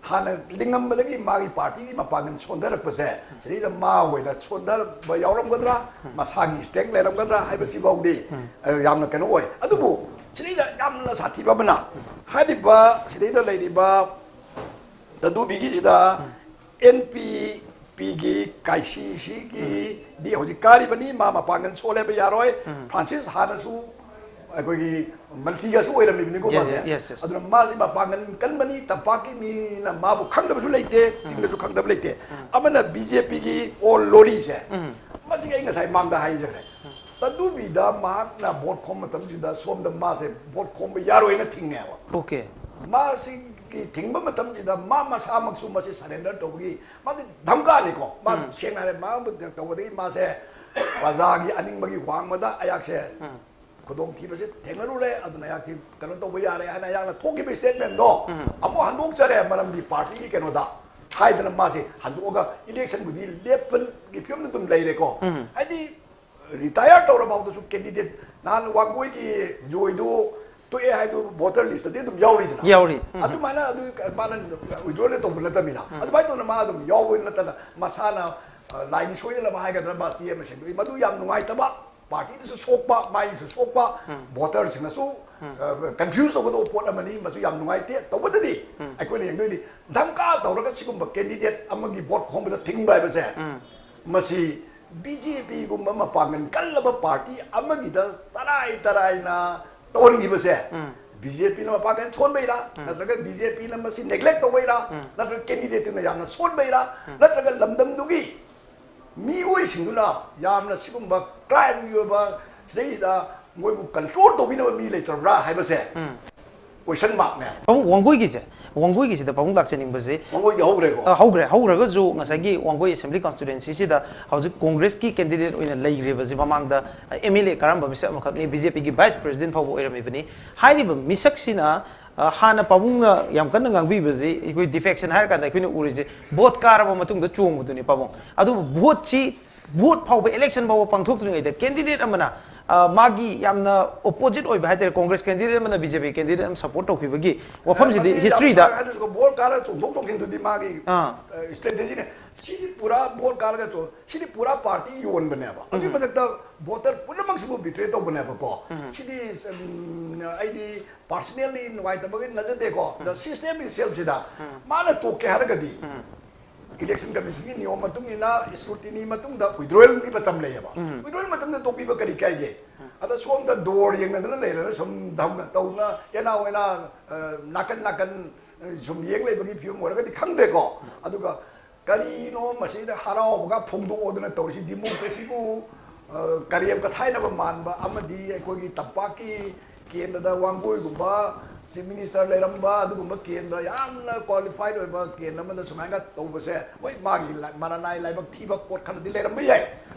ꯍꯥꯟꯅ ꯂꯤꯡꯉꯝꯕꯗꯒꯤ ꯃꯥꯒꯤ ꯄꯥꯔꯇꯤꯒꯤ ꯃꯄꯥꯡꯒꯜ ꯁꯣꯟꯊꯔꯛꯄꯁꯦ ꯁꯤꯗꯩꯗ ꯃꯥ ꯑꯣꯏꯅ ꯁꯣꯟꯊꯔꯛꯄ ꯌꯥꯎꯔꯝꯒꯗ꯭ꯔꯥ, ꯃꯁꯥꯒꯤ ꯁ꯭ꯇꯔꯦꯡ ꯂꯩꯔꯝꯒꯗ꯭ꯔꯥ ꯍꯥꯏꯕꯁꯤꯐꯥꯎꯗꯤ, ꯑ, ꯌꯥꯝꯅ ꯀꯩꯅꯣ ꯑꯣꯏ꯫ ꯑꯗꯨꯕꯨ ꯁꯤꯗꯩꯗ ꯌꯥꯝꯅ ꯁꯥꯊꯤꯕ ꯑꯃꯅ, ꯍꯥꯏꯔꯤꯕ ꯁꯤꯗꯩꯗ ꯂꯩꯔꯤꯕ ꯇꯗꯨꯕꯤꯒꯤꯁꯤꯗ ꯑꯦꯟ ꯄꯤ ꯄꯤꯒꯤ ꯀꯥꯏꯁꯤꯁꯤꯒꯤꯗꯤ ꯍꯧꯖꯤꯛ ꯀꯥꯔꯤꯕꯅꯤ, ꯃꯥ ꯃꯄꯥꯡꯒꯜ ꯁꯣꯜꯂꯦꯕ ꯌꯥꯔꯣꯏ꯫ ꯐ꯭ꯔꯥꯟꯁꯤꯁ ꯍꯥꯟꯅꯁꯨ ꯑꯩꯈꯣꯏꯒꯤ ꯃꯟꯇ꯭ꯔꯤꯒꯁꯨ ꯑꯣꯏꯔꯝꯃꯤꯕꯅꯤꯀꯣ ꯃꯥꯁꯦ꯫ Yes, yes. ꯑꯗꯨꯅ ꯃꯥꯁꯤ ꯃꯄꯥꯡꯒꯜ ꯀꯟꯕꯅꯤ, ꯇꯝꯄꯥꯛꯀꯤ ꯃꯤꯅ ꯃꯥꯕꯨ ꯈꯪꯗꯕꯁꯨ ꯂꯩꯇꯦ, ꯆꯤꯡꯗꯁꯨ ꯈꯪꯗꯕ ꯂꯩꯇꯦ꯫ ꯑꯃꯅ ꯕꯤ ꯖꯦ ꯄꯤꯒꯤ ꯑꯣꯜ ꯂꯣꯔꯤꯁꯦ, ꯃꯁꯤ ꯑꯩ ꯉꯁꯥꯏ ꯃꯥꯡꯗ ꯍꯥꯏꯖꯈ꯭ꯔꯦ꯫ ꯇꯗꯨꯕꯤꯗ ꯃꯍꯥꯛꯅ ꯚꯣꯠ ꯈꯣꯝꯕ ꯃꯇꯝꯁꯤꯗ ꯁꯣꯝꯗ ꯃꯥꯁꯦ ꯚꯣꯠ ꯈꯣꯝꯕ ꯌꯥꯔꯣꯏꯅ ꯊꯤꯡꯉꯦꯕ꯫ ꯑꯣꯀꯦ꯫ ꯃꯥꯁꯤꯒꯤ ꯊꯤꯡꯕ ꯃꯇꯝꯁꯤꯗ ꯃꯥ ꯃꯁꯥꯃꯛꯁꯨ ꯃꯁꯤ ꯁꯔꯦꯟꯗꯔ ꯇꯧꯕꯒꯤ ꯃꯥꯗꯤ ꯙꯝꯀꯥꯅꯤꯀꯣ꯫ ꯃꯥ ꯁꯦꯡꯅ ꯍꯥꯏꯔꯦ, ꯃꯥ ꯇꯧꯕꯗꯒꯤ ꯃꯥꯁꯦ ꯄ꯭ꯔꯖꯥꯒꯤ ꯑꯅꯤꯡꯕꯒꯤ ꯋꯥꯡꯃꯗ ꯑꯩꯍꯥꯛꯁꯦ ꯈꯨꯗꯣꯡꯊꯤꯕꯁꯦ ꯊꯦꯡꯅꯔꯨꯔꯦ, ꯑꯗꯨꯅ ꯑꯩꯍꯥꯛꯁꯤ ꯀꯩꯅꯣ ꯇꯧꯕ ꯌꯥꯔꯦ ꯍꯥꯏꯅ ꯑꯩꯍꯥꯛꯅ ꯊꯣꯛꯈꯤꯕ statement ꯗꯣ ꯑꯃꯨꯛ ꯍꯟꯗꯣꯛꯆꯔꯦ꯫ ꯃꯔꯝꯗꯤ party ꯒꯤ ꯀꯩꯅꯣꯗ ꯍꯥꯏꯗꯅ ꯃꯥꯁꯦ ꯍꯟꯗꯣꯛꯑꯒ election ꯕꯨꯗꯤ ꯂꯦꯞꯄꯒꯤ ꯐꯤꯕꯝꯗ ꯑꯗꯨꯝ ꯂꯩꯔꯦꯀꯣ꯫ ꯍꯥꯏꯗꯤ retire ꯇꯧꯔ ꯐꯥꯎꯗꯁꯨ candidate, ꯅꯍꯥꯟ ꯋꯥꯡꯒꯣꯏꯒꯤ ꯖꯣꯏꯗꯨ ꯇꯣꯛꯑꯦ ꯍꯥꯏꯗꯨ voter list ꯇꯗꯤ ꯑꯗꯨꯝ ꯌꯥꯎꯔꯤꯗꯅ꯫ ꯌꯥꯎꯔꯤ꯫ ꯎꯝ꯫ ꯑꯗꯨꯃꯥꯏꯅ ꯑꯗꯨ ꯃꯥꯅ withdrawal ꯇꯧꯕ ꯅꯠꯇꯕꯅꯤꯅ꯫ ꯎꯝ꯫ ꯑꯗꯨꯃꯥꯏꯅ ꯇꯧꯅ ꯃꯥ ꯑꯗꯨꯝ ꯌꯥꯎꯕ ꯅꯠꯇꯅ ꯃꯁꯥꯅ, ꯑ, ꯂꯥꯏꯒꯤ ꯁꯣꯏꯗꯅꯕ ꯍꯥꯏꯒꯗ꯭ꯔꯥ, ꯃꯥ ꯆꯦ ꯑꯃ ꯁꯦꯝꯗꯣꯛꯏ꯫ ꯃꯗꯨ ꯌꯥꯝ ꯅꯨꯡꯉꯥꯏꯇꯕ, party ꯗꯁꯨ ꯁꯣꯛꯄ, ꯃꯥꯒꯤꯁꯨ ꯁꯣꯛꯄ, ꯎꯝ꯫ Voter ꯁꯤꯡꯅꯁꯨ, ꯎꯝ꯫ ꯑ, confuse ꯇꯧꯒꯗꯧꯕ ꯄꯣꯠ ꯑꯃꯅꯤ꯫ ꯃꯁꯨ ꯌꯥꯝ ꯅꯨꯡꯉꯥꯏꯇꯦ꯫ ꯇꯧꯕꯗꯗꯤ ꯎꯝ꯫ ꯑꯩꯈꯣꯏꯅ ꯌꯦꯡꯗꯣꯏꯗꯤ ꯙꯝꯀꯥ ꯇꯧꯔꯒ ꯁꯤꯒꯨꯝꯕ candidate ꯑꯃꯒꯤ vote ꯈꯣꯝꯕꯗ ꯊꯤꯡꯕ ꯍꯥꯏꯕꯁꯦ, ꯎꯝ꯫ ꯃꯁꯤ BJP ꯒꯨꯝꯕ ꯃꯄꯥꯡꯒꯜ ꯀꯜꯂꯕ party ꯑꯃꯒꯤꯗ ꯇꯔꯥꯏ ꯇꯔꯥꯏꯅ ꯇꯧꯍꯟꯈꯤꯕꯁꯦ, ꯎꯝ꯫ BJP ꯅ ꯃꯄꯥꯡꯒꯜ ꯁꯣꯟꯕꯩꯔꯥ, ꯎꯝ꯫ ꯅꯠꯇ꯭ꯔꯒ BJP ꯅ ꯃꯁꯤ neglect ꯇꯧꯕꯩꯔꯥ, ꯎꯝ꯫ ꯅꯠꯇ꯭ꯔꯒ candidate ꯇꯨꯅ ꯌꯥꯝꯅ ꯁꯣꯟꯕꯩꯔꯥ, ꯎꯝ꯫ ꯅꯠꯇ꯭ꯔꯒ ꯂꯝꯗꯝꯗꯨꯒꯤ ꯃꯤꯑꯣꯏꯁꯤꯡꯗꯨꯅ ꯌꯥꯝꯅ ꯁꯤꯒꯨꯝꯕ crime ꯒꯤ ꯑꯣꯏꯕ ꯁꯤꯗꯩꯁꯤꯗ ꯃꯣꯏꯕꯨ control ꯇꯧꯕꯤꯅꯕ ꯃꯤ ꯂꯩꯇ꯭ꯔꯕ꯭ꯔꯥ ꯍꯥꯏꯕꯁꯦ ꯎꯝ꯫ Question mark ꯅꯦ꯫ ꯄꯥꯕꯨꯡ, ꯋꯥꯡꯒꯣꯏꯒꯤꯁꯦ, ꯋꯥꯡꯒꯣꯏꯒꯤꯁꯤꯗ ꯄꯥꯕꯨꯡ ꯂꯥꯛꯆꯅꯤꯡꯕꯁꯦ, ꯋꯥꯡꯒꯣꯏꯗꯤ ꯍꯧꯈ꯭ꯔꯦꯀꯣ? ꯑ, ꯍꯧꯈ꯭ꯔꯦ꯫ ꯍꯧꯈ꯭ꯔꯒꯁꯨ ꯉꯁꯥꯏꯒꯤ ꯋꯥꯡꯒꯣꯏ Assembly Constituency ꯁꯤꯗ ꯍꯧꯖꯤꯛ Congress ꯀꯤ candidate ꯑꯣꯏꯅ ꯂꯩꯈ꯭ꯔꯤꯕꯁꯦ ꯃꯃꯥꯡꯗ, ꯑ, MLA ꯀꯥꯔꯝꯕ ꯃꯤꯁꯛ ꯑꯃꯈꯛꯅꯤ, BJP ꯒꯤ Vice President ꯐꯥꯎꯕ ꯑꯣꯏꯔꯝꯃꯤꯕꯅꯤ꯫ ꯍꯥꯏꯔꯤꯕ ꯃꯤꯁꯛꯁꯤꯅ, ꯑ, ꯍꯥꯟꯅ ꯄꯥꯕꯨꯡꯅ ꯌꯥꯝ ꯀꯟꯅ ꯉꯥꯡꯕꯤꯕꯁꯤ ꯑꯩꯈꯣꯏ defection ꯍꯥꯏꯔ ꯀꯥꯟꯗ ꯑꯩꯈꯣꯏꯅ ꯎꯔꯤꯁꯦ vote ꯀꯥꯔꯕ ꯃꯇꯨꯡꯗ ꯆꯣꯡꯕꯗꯨꯅꯤ ꯄꯥꯕꯨꯡ꯫ ꯑꯗꯨꯕꯨ vote ꯁꯤ, vote ꯐꯥꯎꯕ, election ꯐꯥꯎꯕ ꯄꯥꯡꯊꯣꯛꯇ꯭ꯔꯤꯉꯩꯗ candidate ꯑꯃꯅ, ꯑ, ꯃꯥꯒꯤ ꯌꯥꯝꯅ opposite ꯑꯣꯏꯕ ꯍꯥꯏꯇꯥꯔꯦ, Congress candidate ꯑꯃꯅ BJP candidate ꯑꯃ support ꯇꯧꯈꯤꯕꯒꯤ ꯋꯥꯐꯝꯁꯤꯗꯤ ꯃꯁꯤ ꯌꯥꯝ history ꯗ ꯁꯥꯡꯅ ꯍꯥꯏꯗ꯭ꯔꯁꯨꯀꯣ, vote ꯀꯥꯔꯒ ꯆꯣꯡꯊꯣꯛ ꯆꯣꯡꯁꯤꯟꯗꯨꯗꯤ ꯃꯥꯒꯤ, ꯑꯥ꯫ ꯑ, strategy ꯅꯦ꯫ ꯁꯤꯗꯤ ꯄꯨꯔꯥ vote ꯀꯥꯔꯒ ꯆꯣ-, ꯁꯤꯗꯤ ꯄꯨꯔꯥ party ꯌꯣꯟꯕꯅꯦꯕ꯫ ꯑꯗꯨꯒꯤ ꯎꯝ꯫ ꯃꯊꯛꯇ voter ꯄꯨꯝꯅꯃꯛꯁꯤꯕꯨ betray ꯇꯧꯕꯅꯦꯕꯀꯣ꯫ ꯎꯝ꯫ ꯁꯤꯗꯤ, ꯎꯝ, ꯑꯩꯗꯤ personally ꯅꯨꯡꯉꯥꯏꯇꯕꯒꯤ ꯅꯠꯆꯗꯦꯀꯣ꯫ The system itself ꯁꯤꯗ ꯎꯝ꯫ ꯃꯥꯅ ꯇꯣꯛꯀꯦ ꯍꯥꯏꯔꯒꯗꯤ ꯎꯝ꯫ Election Commission ꯒꯤ ꯅꯤꯌꯣꯝ ꯃꯇꯨꯡ ꯏꯟꯅ scrutiny ꯃꯇꯨꯡꯗ withdrawal ꯒꯤ ꯃꯇꯝ ꯂꯩꯌꯦꯕ꯫ ꯎꯝ꯫ Withdrawal ꯃꯇꯝꯗ ꯇꯣꯛꯄꯤꯕ ꯀꯔꯤ ꯀꯥꯏꯒꯦ? ꯎꯝ꯫ ꯑꯗ ꯁꯣꯝꯗ ꯗꯣꯔ ꯌꯦꯡꯅꯗꯅ ꯂꯩꯔꯒ ꯁꯨꯝ ꯙꯝ-, ꯇꯧꯅ ꯌꯦꯅꯥꯎ ꯌꯦꯅꯥ, ꯑ, ꯅꯥꯀꯟ ꯅꯥꯀꯟ, ꯑ, ꯁꯨꯝ ꯌꯦꯡ ꯂꯩꯕꯒꯤ ꯐꯤꯕꯝ ꯑꯣꯏꯔꯒꯗꯤ ꯈꯪꯗ꯭ꯔꯦꯀꯣ꯫ ꯑꯗꯨꯒ ꯀꯔꯤꯅꯣ ꯃꯁꯤꯗ ꯍꯔꯥꯎꯕꯒ ꯐꯣꯡꯗꯣꯛꯑꯣꯗꯅ ꯇꯧꯔꯤꯁꯤ? Democracy ꯕꯨ, ꯑ, ꯀꯔꯦꯝ ꯀꯊꯥꯏꯅꯕ ꯃꯥꯟꯕ ꯑꯃꯗꯤ ꯑꯩꯈꯣꯏꯒꯤ ꯇꯝꯄꯥꯛꯀꯤ ꯀꯦꯟꯗ꯭ꯔꯗ ꯋꯥꯡꯒꯣꯏꯒꯨꯝꯕ Chief Minister ꯂꯩꯔꯝꯕ ꯑꯗꯨꯒꯨꯝꯕ ꯀꯦꯟꯗ꯭ꯔ ꯌꯥꯝꯅ qualified ꯑꯣꯏꯕ ꯀꯦꯟꯗ꯭ꯔ ꯑꯃꯗ ꯁꯨꯃꯥꯏꯅ ꯇꯧꯕꯁꯦ, ꯍꯣꯏ, ꯃꯥꯒꯤ ꯂꯥ-, ꯃꯔꯅꯥꯏ ꯂꯥꯏꯕꯛ ꯊꯤꯕ ꯄꯣꯠ ꯈꯔꯗꯤ ꯂꯩꯔꯝꯕ ꯌꯥꯏ꯫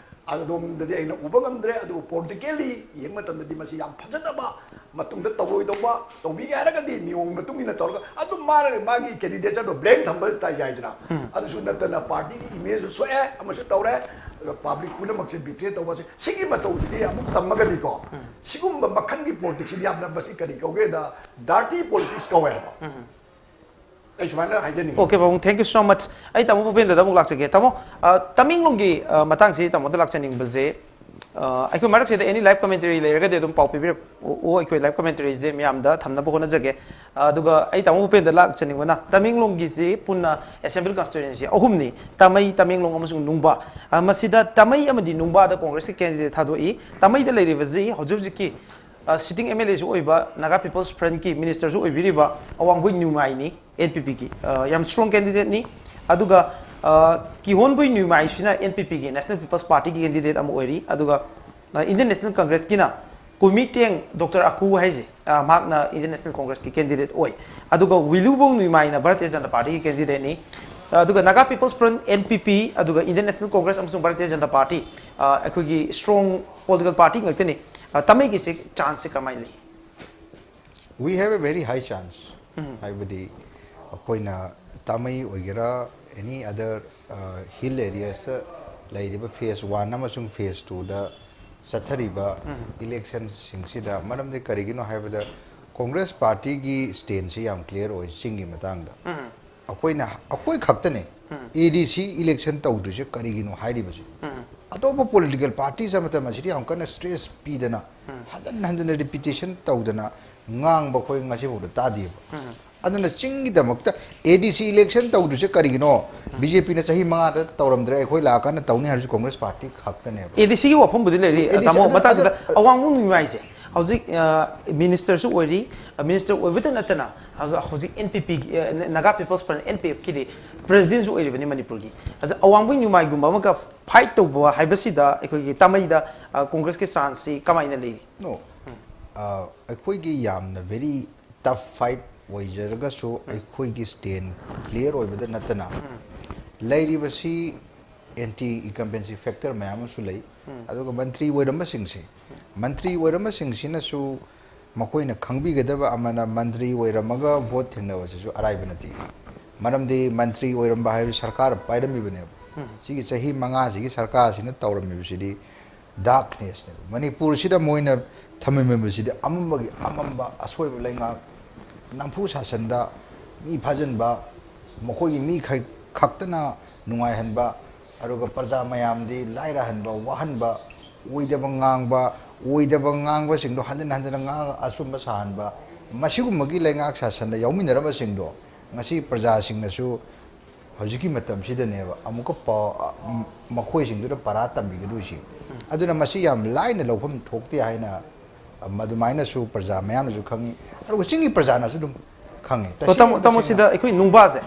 ꯑꯗꯣꯝꯗꯗꯤ ꯑꯩꯅ ꯎꯕ ꯉꯝꯗ꯭ꯔꯦ꯫ ꯑꯗꯨꯕꯨ politically ꯌꯦꯡꯕ ꯃꯇꯝꯗꯗꯤ ꯃꯁꯤ ꯌꯥꯝ ꯐꯖꯗꯕ, ꯃꯇꯨꯡꯗ ꯇꯧꯔꯣꯏꯗꯧꯕ, ꯇꯧꯕꯤꯒꯦ ꯍꯥꯏꯔꯒꯗꯤ ꯅꯤꯌꯣꯝ ꯃꯇꯨꯡ ꯏꯟꯅ ꯇꯧꯔꯒ ꯑꯗꯨꯝ ꯃꯥꯅ ꯃꯥꯒꯤ candidature ꯗꯣ blank ꯊꯝꯕ ꯇꯥꯏ ꯌꯥꯏꯗꯅ꯫ ꯑꯗꯨꯁꯨ ꯅꯠꯇꯅ party ꯒꯤ image ꯁꯨ ꯁꯣꯛꯑꯦ, ꯑꯃꯁꯨ ꯇꯧꯔꯦ꯫ ꯑꯗꯣ public ꯄꯨꯝꯅꯃꯛꯁꯦ betray ꯇꯧꯕꯁꯦ, ꯁꯤꯒꯤ ꯃꯇꯧꯁꯤꯗꯤ ꯑꯃꯨꯛ ꯇꯝꯃꯒꯗꯤꯀꯣ, ꯁꯤꯒꯨꯝꯕ ꯃꯈꯜꯒꯤ politics ꯁꯤꯗꯤ ꯌꯥꯝꯅ, ꯃꯁꯤ ꯀꯔꯤ ꯀꯧꯒꯦꯗ dirty politics ꯀꯧꯋꯦ ꯍꯥꯏꯕ꯫ ꯑꯩ ꯁꯨꯃꯥꯏꯅ ꯍꯥꯏꯖꯅꯤꯡꯉꯤ꯫ Okay, ꯄꯥꯕꯨꯡ, thank you so much꯫ ꯑꯩ ꯇꯥꯃꯣ ꯚꯨꯄꯦꯟꯗ꯭ꯔꯗ ꯑꯃꯨꯛ ꯂꯥꯛꯆꯒꯦ꯫ ꯇꯥꯃꯣ, ꯑ, ꯇꯃꯦꯡꯂꯣꯡꯒꯤ, ꯑ, ꯃꯇꯥꯡꯁꯤ ꯇꯥꯃꯣꯗ ꯂꯥꯛꯆꯅꯤꯡꯕꯁꯦ, ꯑ, ꯑꯩꯈꯣꯏ ꯃꯔꯛꯁꯤꯗ any live commentary ꯂꯩꯔꯒꯗꯤ ꯑꯗꯨꯝ ꯄꯥꯎ ꯄꯤꯕꯤꯔꯛꯑꯣ꯫ ꯑꯩꯈꯣꯏ live commentary ꯁꯦ ꯃꯌꯥꯝꯗ ꯊꯝꯅꯕ ꯍꯣꯠꯅꯖꯒꯦ꯫ ꯑ, ꯑꯗꯨꯒ ꯑꯩ ꯇꯥꯃꯣ ꯚꯨꯄꯦꯟꯗ꯭ꯔ ꯂꯥꯛꯆꯅꯤꯡꯕꯅ, ꯇꯃꯦꯡꯂꯣꯡꯒꯤꯁꯤ ꯄꯨꯟꯅ assembly constituency ꯑꯍꯨꯝꯅꯤ, ꯇꯥꯃꯩ, ꯇꯃꯦꯡꯂꯣꯡ ꯑꯃꯁꯨꯡ ꯅꯨꯡꯕꯥ꯫ ꯑ, ꯃꯁꯤꯗ ꯇꯥꯃꯩ ꯑꯃꯗꯤ ꯅꯨꯡꯕꯥꯗ Congress ꯀꯤ candidate ꯊꯥꯗꯣꯛꯏ꯫ ꯇꯥꯃꯩꯗ ꯂꯩꯔꯤꯕꯁꯤ ꯍꯧꯖꯤꯛ ꯍꯧꯖꯤꯛꯀꯤ ꯑ, sitting M L A ꯁꯨ ꯑꯣꯏꯕ, Naga People's Front ꯀꯤ minister ꯁꯨ ꯑꯣꯏꯕꯤꯔꯤꯕ ꯑꯋꯥꯡꯕꯣꯏ ꯅ꯭ꯌꯨꯃꯥꯏꯅꯤ, N P P ꯒꯤ, ꯑ, ꯌꯥꯝ strong candidate ꯅꯤ꯫ ꯑꯗꯨꯒ, ꯑ, ꯀꯤꯍꯣꯟꯕꯣꯏ ꯅ꯭ꯌꯨꯃꯥꯏꯁꯤꯅ N P P ꯒꯤ, National People's Party ꯒꯤ candidate ꯑꯃ ꯑꯣꯏꯔꯤ꯫ ꯑꯗꯨꯒ, ꯑ, Indian National Congress ꯀꯤꯅ ꯀꯨꯃꯤꯇꯦꯡ Doctor ꯑꯀꯨ ꯍꯥꯏꯁꯦ, ꯑ, ꯃꯍꯥꯛꯅ Indian National Congress ꯀꯤ candidate ꯑꯣꯏ꯫ ꯑꯗꯨꯒ ꯋꯤꯂꯨꯕꯣꯡ ꯅ꯭ꯌꯨꯃꯥꯏꯅ Bharatiya Janata Party ꯒꯤ candidate ꯅꯤ꯫ ꯑ, ꯑꯗꯨꯒ Naga People's Front, N P P, ꯑꯗꯨꯒ Indian National Congress ꯑꯃꯁꯨꯡ Bharatiya Janata Party, ꯑ, ꯑꯩꯈꯣꯏꯒꯤ strong political party ꯉꯥꯛꯇꯅꯤ꯫ ꯑ, ꯇꯥꯃꯩꯒꯤꯁꯦ chance ꯁꯦ ꯀꯃꯥꯏꯅ ꯂꯩ? We have a very high chance. ꯍꯥꯏꯕꯗꯤ ꯑꯩꯈꯣꯏꯅ ꯇꯥꯃꯩ ꯑꯣꯏꯒꯦꯔꯥ, any other, ꯑ, hill areas ꯇ ꯂꯩꯔꯤꯕ phase one ꯑꯃꯁꯨꯡ phase two ꯗ ꯆꯠꯊꯔꯤꯕ election ꯁꯤꯡꯁꯤꯗ, ꯃꯔꯝꯗꯤ ꯀꯔꯤꯒꯤꯅꯣ ꯍꯥꯏꯕꯗ Congress party ꯒꯤ stand ꯁꯤ ꯌꯥꯝ clear ꯑꯣꯏ ꯆꯤꯡꯒꯤ ꯃꯇꯥꯡꯗ꯫ ꯑꯩꯈꯣꯏꯅ, ꯑꯩꯈꯣꯏ ꯈꯛꯇꯅꯦ A D C election ꯇꯧꯗ꯭ꯔꯤꯁꯦ ꯀꯔꯤꯒꯤꯅꯣ ꯍꯥꯏꯔꯤꯕꯁꯦ꯫ ꯑꯇꯣꯞꯄ political parties ꯑꯃꯠꯇ ꯃꯁꯤꯗ ꯌꯥꯝ ꯀꯟꯅ stress ꯄꯤꯗꯅ, ꯍꯟꯖꯟ ꯍꯟꯖꯟꯅ repetition ꯇꯧꯗꯅ ꯉꯥꯡꯕ ꯑꯩꯈꯣꯏ ꯉꯁꯤꯐꯥꯎꯗ ꯇꯥꯗꯦꯕ꯫ ꯑꯗꯨꯅ ꯆꯤꯡꯒꯤꯗꯃꯛꯇ A D C election ꯇꯧꯗ꯭ꯔꯤꯁꯦ ꯀꯔꯤꯒꯤꯅꯣ? B J P ꯅ ꯆꯍꯤ ꯃꯉꯥꯗ ꯇꯧꯔꯝꯗ꯭ꯔꯦ, ꯑꯩꯈꯣꯏ ꯂꯥꯛꯑꯀꯥꯟꯗ ꯇꯧꯅꯤ ꯍꯥꯏꯔꯁꯨ Congress party ꯈꯛꯇꯅꯦꯕ꯫ A D C ꯒꯤ ꯋꯥꯐꯝꯕꯨꯗꯤ ꯂꯩꯔꯤ, ꯑ, A D C ꯇꯥꯃꯣ, ꯑꯗꯨ, ꯃꯇꯥꯡꯁꯤꯗ ꯑꯗꯨ, ꯑꯋꯥꯡꯕꯣꯡ ꯅ꯭ꯌꯨꯃꯥꯏꯁꯦ ꯍꯧꯖꯤꯛ, ꯑ, minister ꯁꯨ ꯑꯣꯏꯔꯤ, ꯑ, minister ꯑꯣꯏꯕꯇ ꯅꯠꯇꯅ ꯍꯧꯖꯤꯛ, ꯍꯧꯖꯤꯛ N P P ꯒꯤ, ꯑ, Naga People's Front, N P F ꯀꯤꯗꯤ president ꯁꯨ ꯑꯣꯏꯔꯤꯕꯅꯤ ꯃꯅꯤꯄꯨꯔꯒꯤ꯫ ꯑꯗ ꯑꯋꯥꯡꯕꯣꯡ ꯅ꯭ꯌꯨꯃꯥꯏꯒꯨꯝꯕ ꯑꯃꯒ fight ꯇꯧꯕ ꯍꯥꯏꯕꯁꯤꯗ ꯑꯩꯈꯣꯏꯒꯤ ꯇꯥꯃꯩꯗ, ꯑ, Congress ꯀꯤ chance ꯁꯤ ꯀꯃꯥꯏꯅ ꯂꯩꯔꯤ? No. ꯑ, ꯑꯩꯈꯣꯏꯒꯤ ꯌꯥꯝꯅ very tough fight ꯑꯣꯏꯖꯔꯒꯁꯨ, ꯑꯩꯈꯣꯏꯒꯤ stand clear ꯑꯣꯏꯕꯗ ꯅꯠꯇꯅ, ꯂꯩꯔꯤꯕꯁꯤ ꯑꯦꯟꯇꯤ ꯏꯟꯀꯝꯕꯦꯟꯁꯤ ꯐꯦꯛꯇꯔ ꯃꯌꯥꯝ ꯑꯃꯁꯨ ꯂꯩ꯫ ꯑꯗꯨꯒ ꯃꯟꯇ꯭ꯔꯤ ꯑꯣꯏꯔꯝꯕꯁꯤꯡꯁꯦ, ꯃꯟꯇ꯭ꯔꯤ ꯑꯣꯏꯔꯝꯕꯁꯤꯡꯁꯤꯅꯁꯨ ꯃꯈꯣꯏꯅ ꯈꯪꯕꯤꯒꯗꯕ ꯑꯃꯅ, ꯃꯟꯇ꯭ꯔꯤ ꯑꯣꯏꯔꯝꯃꯒ ꯚꯣꯠ ꯊꯦꯡꯅꯕꯁꯤꯁꯨ ꯑꯔꯥꯏꯕ ꯅꯠꯇꯦ꯫ ꯃꯔꯝꯗꯤ ꯃꯟꯇ꯭ꯔꯤ ꯑꯣꯏꯔꯝꯕ ꯍꯥꯏꯕꯁꯤ ꯁꯔꯀꯥꯔ ꯄꯥꯏꯔꯝꯃꯤꯕꯅꯦꯕ꯫ ꯁꯤꯒꯤ ꯆꯍꯤ ꯃꯉꯥꯁꯤꯒꯤ ꯁꯔꯀꯥꯔꯁꯤꯅ ꯇꯧꯔꯝꯃꯤꯕꯁꯤꯗꯤ ꯗꯥꯔꯛꯅꯦꯁꯅꯦꯕ꯫ ꯃꯅꯤꯄꯨꯔꯁꯤꯗ ꯃꯣꯏꯅ ꯊꯝꯃꯝꯃꯤꯕꯁꯤꯗꯤ ꯑꯃꯝꯕꯒꯤ ꯑꯃꯝꯕ ꯑꯁꯣꯏꯕ ꯂꯩꯉꯥꯛ, ꯅꯝꯐꯨ ꯁꯥꯁꯟꯗ ꯃꯤ ꯐꯥꯖꯤꯟꯕ, ꯃꯈꯣꯏꯒꯤ ꯃꯤ ꯈꯛ-, ꯈꯛꯇꯅ ꯅꯨꯡꯉꯥꯏꯍꯟꯕ, ꯑꯗꯨꯒ ꯄ꯭ꯔꯖꯥ ꯃꯌꯥꯝꯗꯤ ꯂꯥꯏꯔꯍꯟꯕ, ꯋꯥꯍꯟꯕ, ꯑꯣꯏꯗꯕ ꯉꯥꯡꯕ, ꯑꯣꯏꯗꯕ ꯉꯥꯡꯕꯁꯤꯡꯗꯣ ꯍꯟꯖꯤꯟ ꯍꯟꯖꯤꯟꯅ ꯉꯥꯡꯉꯒ ꯑꯆꯨꯝꯕ ꯁꯥꯍꯟꯕ, ꯃꯁꯤꯒꯨꯝꯕꯒꯤ ꯂꯩꯉꯥꯛ ꯁꯥꯁꯟꯗ ꯌꯥꯎꯃꯤꯟꯅꯔꯕꯁꯤꯡꯗꯣ ꯉꯁꯤ ꯄ꯭ꯔꯖꯥꯁꯤꯡꯅꯁꯨ ꯍꯧꯖꯤꯛꯀꯤ ꯃꯇꯝꯁꯤꯗꯅꯦꯕ ꯑꯃꯨꯛꯀ ꯄꯥꯎ, ꯑ, ꯃ-, ꯃꯈꯣꯏꯁꯤꯡꯗꯨꯗ ꯄꯔꯥ ꯇꯝꯕꯤꯒꯗꯣꯏꯁꯤ꯫ ꯑꯗꯨꯅ ꯃꯁꯤ ꯌꯥꯝ ꯂꯥꯏꯅ ꯂꯧꯐꯝ ꯊꯣꯛꯇꯦ ꯍꯥꯏꯅ, ꯑ, ꯃꯗꯨꯃꯥꯏꯅꯁꯨ ꯄ꯭ꯔꯖꯥ ꯃꯌꯥꯝꯅꯁꯨ ꯈꯪꯉꯤ, ꯑꯗꯨꯒ ꯆꯤꯡꯒꯤ ꯄ꯭ꯔꯖꯥꯅꯁꯨ ꯑꯗꯨꯝ ꯈꯪꯉꯤ꯫ ꯑꯗꯣ ꯇꯁꯦꯡ-, ꯇꯥꯃꯣ, ꯇꯥꯃꯣ, ꯇꯁꯦꯡꯅ ꯁꯤꯗ ꯑꯩꯈꯣꯏ ꯅꯨꯡꯕꯥꯁꯦ,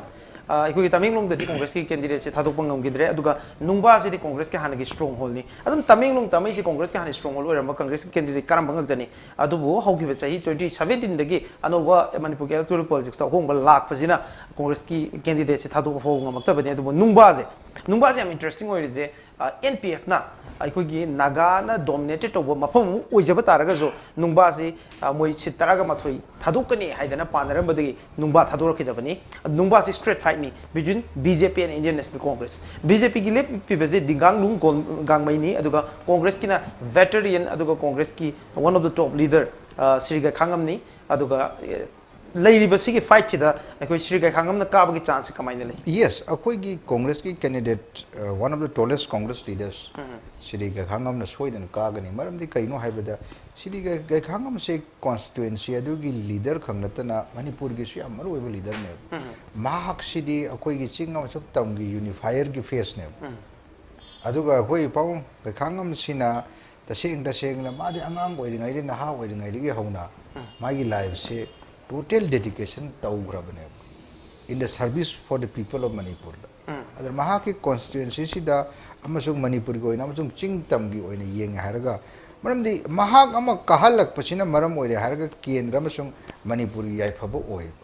ꯑ, ꯑꯩꯈꯣꯏꯒꯤ ꯇꯃꯦꯡꯂꯣꯡꯗꯗꯤ ꯀꯣꯡꯒ꯭ꯔꯦꯁꯀꯤ ꯀꯦꯟꯗꯤꯗꯦꯠꯁꯦ ꯊꯥꯗꯣꯛꯄ ꯉꯝꯈꯤꯗ꯭ꯔꯦ, ꯑꯗꯨꯒ ꯅꯨꯡꯕꯥꯁꯤꯗꯤ ꯀꯣꯡꯒ꯭ꯔꯦꯁꯀꯤ ꯍꯥꯟꯅꯒꯤ ꯁ꯭ꯇ꯭ꯔꯣꯡ ꯍꯣꯜꯅꯤ꯫ ꯑꯗꯨꯝ ꯇꯃꯦꯡꯂꯣꯡ ꯇꯥꯃꯩꯁꯤ ꯀꯣꯡꯒ꯭ꯔꯦꯁꯀꯤ ꯍꯥꯟꯅ ꯁ꯭ꯇ꯭ꯔꯣꯡ ꯍꯣꯜ ꯑꯣꯏꯔꯝꯕ ꯀꯪꯒ꯭ꯔꯦꯁꯀꯤ ꯀꯦꯟꯗꯤꯗꯦꯠ ꯀꯔꯝꯕ ꯉꯥꯛꯇꯅꯤ꯫ ꯑꯗꯨꯕꯨ ꯍꯧꯈꯤꯕ ꯆꯍꯤ twenty seventeen ꯗꯒꯤ ꯑꯅꯧꯕ ꯃꯅꯤꯄꯨꯔꯒꯤ electoral politics ꯇ ꯑꯍꯣꯡꯕ ꯂꯥꯛꯄꯁꯤꯅ ꯀꯣꯡꯒ꯭ꯔꯦꯁꯀꯤ ꯀꯦꯟꯗꯤꯗꯦꯠꯁꯦ ꯊꯥꯗꯣꯛꯄ ꯐꯥꯎꯕ ꯉꯝꯃꯛꯇꯕꯅꯤ꯫ ꯑꯗꯨꯕꯨ ꯅꯨꯡꯕꯥꯁꯦ, ꯅꯨꯡꯕꯥꯁꯦ ꯌꯥꯝ interesting ꯑꯣꯏꯔꯤꯁꯦ, ꯑ, NPF ꯅ ꯑꯩꯈꯣꯏꯒꯤ ꯅꯥꯒꯥꯅ dominated ꯇꯧꯕ ꯃꯐꯝ ꯑꯃ ꯑꯣꯏꯖꯕ ꯇꯥꯔꯒꯁꯨ ꯅꯨꯡꯕꯥꯁꯤ, ꯑ, ꯃꯣꯏ seat ꯇꯔꯥꯒ ꯃꯥꯊꯣꯏ ꯊꯥꯗꯣꯛꯀꯅꯤ ꯍꯥꯏꯗꯅ ꯄꯥꯅꯔꯝꯕꯗꯒꯤ ꯅꯨꯡꯕꯥ ꯊꯥꯗꯣꯔꯛꯈꯤꯗꯕꯅꯤ꯫ ꯅꯨꯡꯕꯥꯁꯤ straight fight ꯅꯤ between BJP and Indian National Congress꯫ BJP ꯒꯤ ꯂꯦꯞꯄꯤꯕꯁꯦ ꯗꯤꯡꯒꯥꯡꯂꯨꯡ ꯒꯣꯟ-, ꯒꯥꯡꯃꯩꯅꯤ, ꯑꯗꯨꯒ ꯀꯣꯡꯒ꯭ꯔꯦꯁꯀꯤꯅ veteran, ꯑꯗꯨꯒ ꯀꯣꯡꯒ꯭ꯔꯦꯁꯀꯤ one of the top leader, ꯑ, ꯁ꯭ꯔꯤ ꯒꯥꯏꯈꯥꯉꯝꯅꯤ꯫ ꯑꯗꯨꯒ, ꯑ, ꯂꯩꯔꯤꯕ ꯁꯤꯒꯤ fight ꯁꯤꯗ ꯑꯩꯈꯣꯏ ꯁ꯭ꯔꯤ ꯒꯥꯏꯈꯥꯉꯝꯅ ꯀꯥꯕꯒꯤ chance ꯁꯤ ꯀꯃꯥꯏꯅ ꯂꯩ? Yes, ꯑꯩꯈꯣꯏꯒꯤ ꯀꯣꯡꯒ꯭ꯔꯦꯁꯀꯤ candidate, ꯑ, one of the tallest Congress leaders, ꯎꯝ꯫ ꯁ꯭ꯔꯤ ꯒꯥꯏꯈꯥꯉꯝꯅ ꯁꯣꯏꯗꯅ ꯀꯥꯒꯅꯤ꯫ ꯃꯔꯝꯗꯤ ꯀꯩꯅꯣ ꯍꯥꯏꯕꯗ, ꯁ꯭ꯔꯤ ꯒꯥꯏ-, ꯒꯥꯏꯈꯥꯉꯝꯁꯦ constituency ꯑꯗꯨꯒꯤ leader ꯈꯛ ꯅꯠꯇꯅ ꯃꯅꯤꯄꯨꯔꯒꯤꯁꯨ ꯌꯥꯝ ꯃꯔꯨꯑꯣꯏꯕ leader ꯅꯦꯕ꯫ ꯎꯝ꯫ ꯃꯍꯥꯛꯁꯤꯗꯤ ꯑꯩꯈꯣꯏꯒꯤ ꯆꯤꯡ ꯑꯃꯁꯨꯡ ꯇꯝꯒꯤ unifier ꯒꯤ face ꯅꯦꯕ꯫ ꯎꯝ꯫ ꯑꯗꯨꯒ ꯑꯩꯈꯣꯏ ꯄꯥꯕꯨꯡ ꯒꯥꯏꯈꯥꯉꯝꯁꯤꯅ ꯇꯁꯦꯡ ꯇꯁꯦꯡꯅ ꯃꯥꯗꯤ ꯑꯉꯥꯡ ꯑꯣꯏꯔꯤꯉꯩꯗꯒꯤ, ꯅꯍꯥ ꯑꯣꯏꯔꯤꯉꯩꯗꯒꯤ ꯍꯧꯅ ꯎꯝ꯫ ꯃꯥꯒꯤ life say total dedication ꯇꯧꯈ꯭ꯔꯕꯅꯦꯕ, in the service for the people of Manipur ꯗ꯫ ꯎꯝ꯫ ꯑꯗꯨꯅ ꯃꯍꯥꯛꯀꯤ constituency ꯁꯤꯗ ꯑꯃꯁꯨꯡ ꯃꯅꯤꯄꯨꯔꯒꯤ ꯑꯣꯏꯅ ꯑꯃꯁꯨꯡ ꯆꯤꯡ ꯇꯝꯒꯤ ꯑꯣꯏꯅ ꯌꯦꯡꯉꯦ ꯍꯥꯏꯔꯒ, ꯃꯔꯝꯗꯤ ꯃꯍꯥꯛ ꯑꯃ ꯀꯥꯍꯜꯂꯛꯄꯁꯤꯅ ꯃꯔꯝ ꯑꯣꯏꯔꯦ ꯍꯥꯏꯔꯒ ꯀꯦꯟꯗ꯭ꯔ ꯑꯃꯁꯨꯡ ꯃꯅꯤꯄꯨꯔꯒꯤ ꯌꯥꯏꯐꯕ ꯑꯣꯏꯕ꯫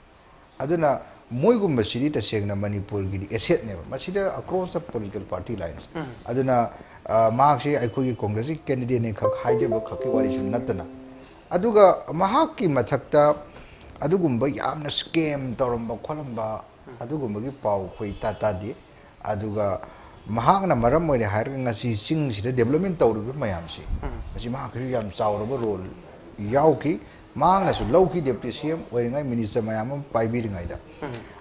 ꯑꯗꯨꯅ ꯃꯣꯏꯒꯨꯝꯕꯁꯤꯗꯤ ꯇꯁꯦꯡꯅ ꯃꯅꯤꯄꯨꯔꯒꯤꯗꯤ ꯑꯦꯁꯦꯠꯅꯦꯕ꯫ ꯃꯁꯤꯗ across the political party lines꯫ ꯑꯗꯨꯅ, ꯑ, ꯃꯍꯥꯛꯁꯤ ꯑꯩꯈꯣꯏꯒꯤ ꯀꯣꯡꯒ꯭ꯔꯦꯁꯀꯤ candidateꯅꯦ ꯈꯛ ꯍꯥꯏꯖꯕ ꯈꯛꯀꯤ ꯋꯥꯔꯤꯁꯨ ꯅꯠꯇꯅ, ꯑꯗꯨꯒ ꯃꯍꯥꯛꯀꯤ ꯃꯊꯛꯇ ꯑꯗꯨꯒꯨꯝꯕ ꯌꯥꯝꯅ scam ꯇꯧꯔꯝꯕ ꯈꯣꯠꯂꯝꯕ ꯑꯗꯨꯒꯨꯝꯕꯒꯤ ꯄꯥꯎ ꯑꯩꯈꯣꯏ ꯇꯥ-, ꯇꯥꯗꯦ꯫ ꯑꯗꯨꯒ ꯃꯍꯥꯛꯅ ꯃꯔꯝ ꯑꯣꯏꯅ ꯍꯥꯏꯔꯒ ꯉꯁꯤ ꯆꯤꯡꯁꯤꯗ development ꯇꯧꯔꯤꯕ ꯃꯌꯥꯝꯁꯤ, ꯃꯁꯤ ꯃꯍꯥꯛꯀꯤꯁꯨ ꯌꯥꯝ ꯆꯥꯎꯔꯕ role ꯌꯥꯎꯈꯤ꯫ ꯃꯍꯥꯛꯅꯁꯨ ꯂꯧꯈꯤ, deputy C M ꯑꯣꯏꯔꯤꯉꯩ, minister ꯃꯌꯥꯝ ꯑꯃ ꯄꯥꯏꯕꯤꯔꯤꯉꯩꯗ꯫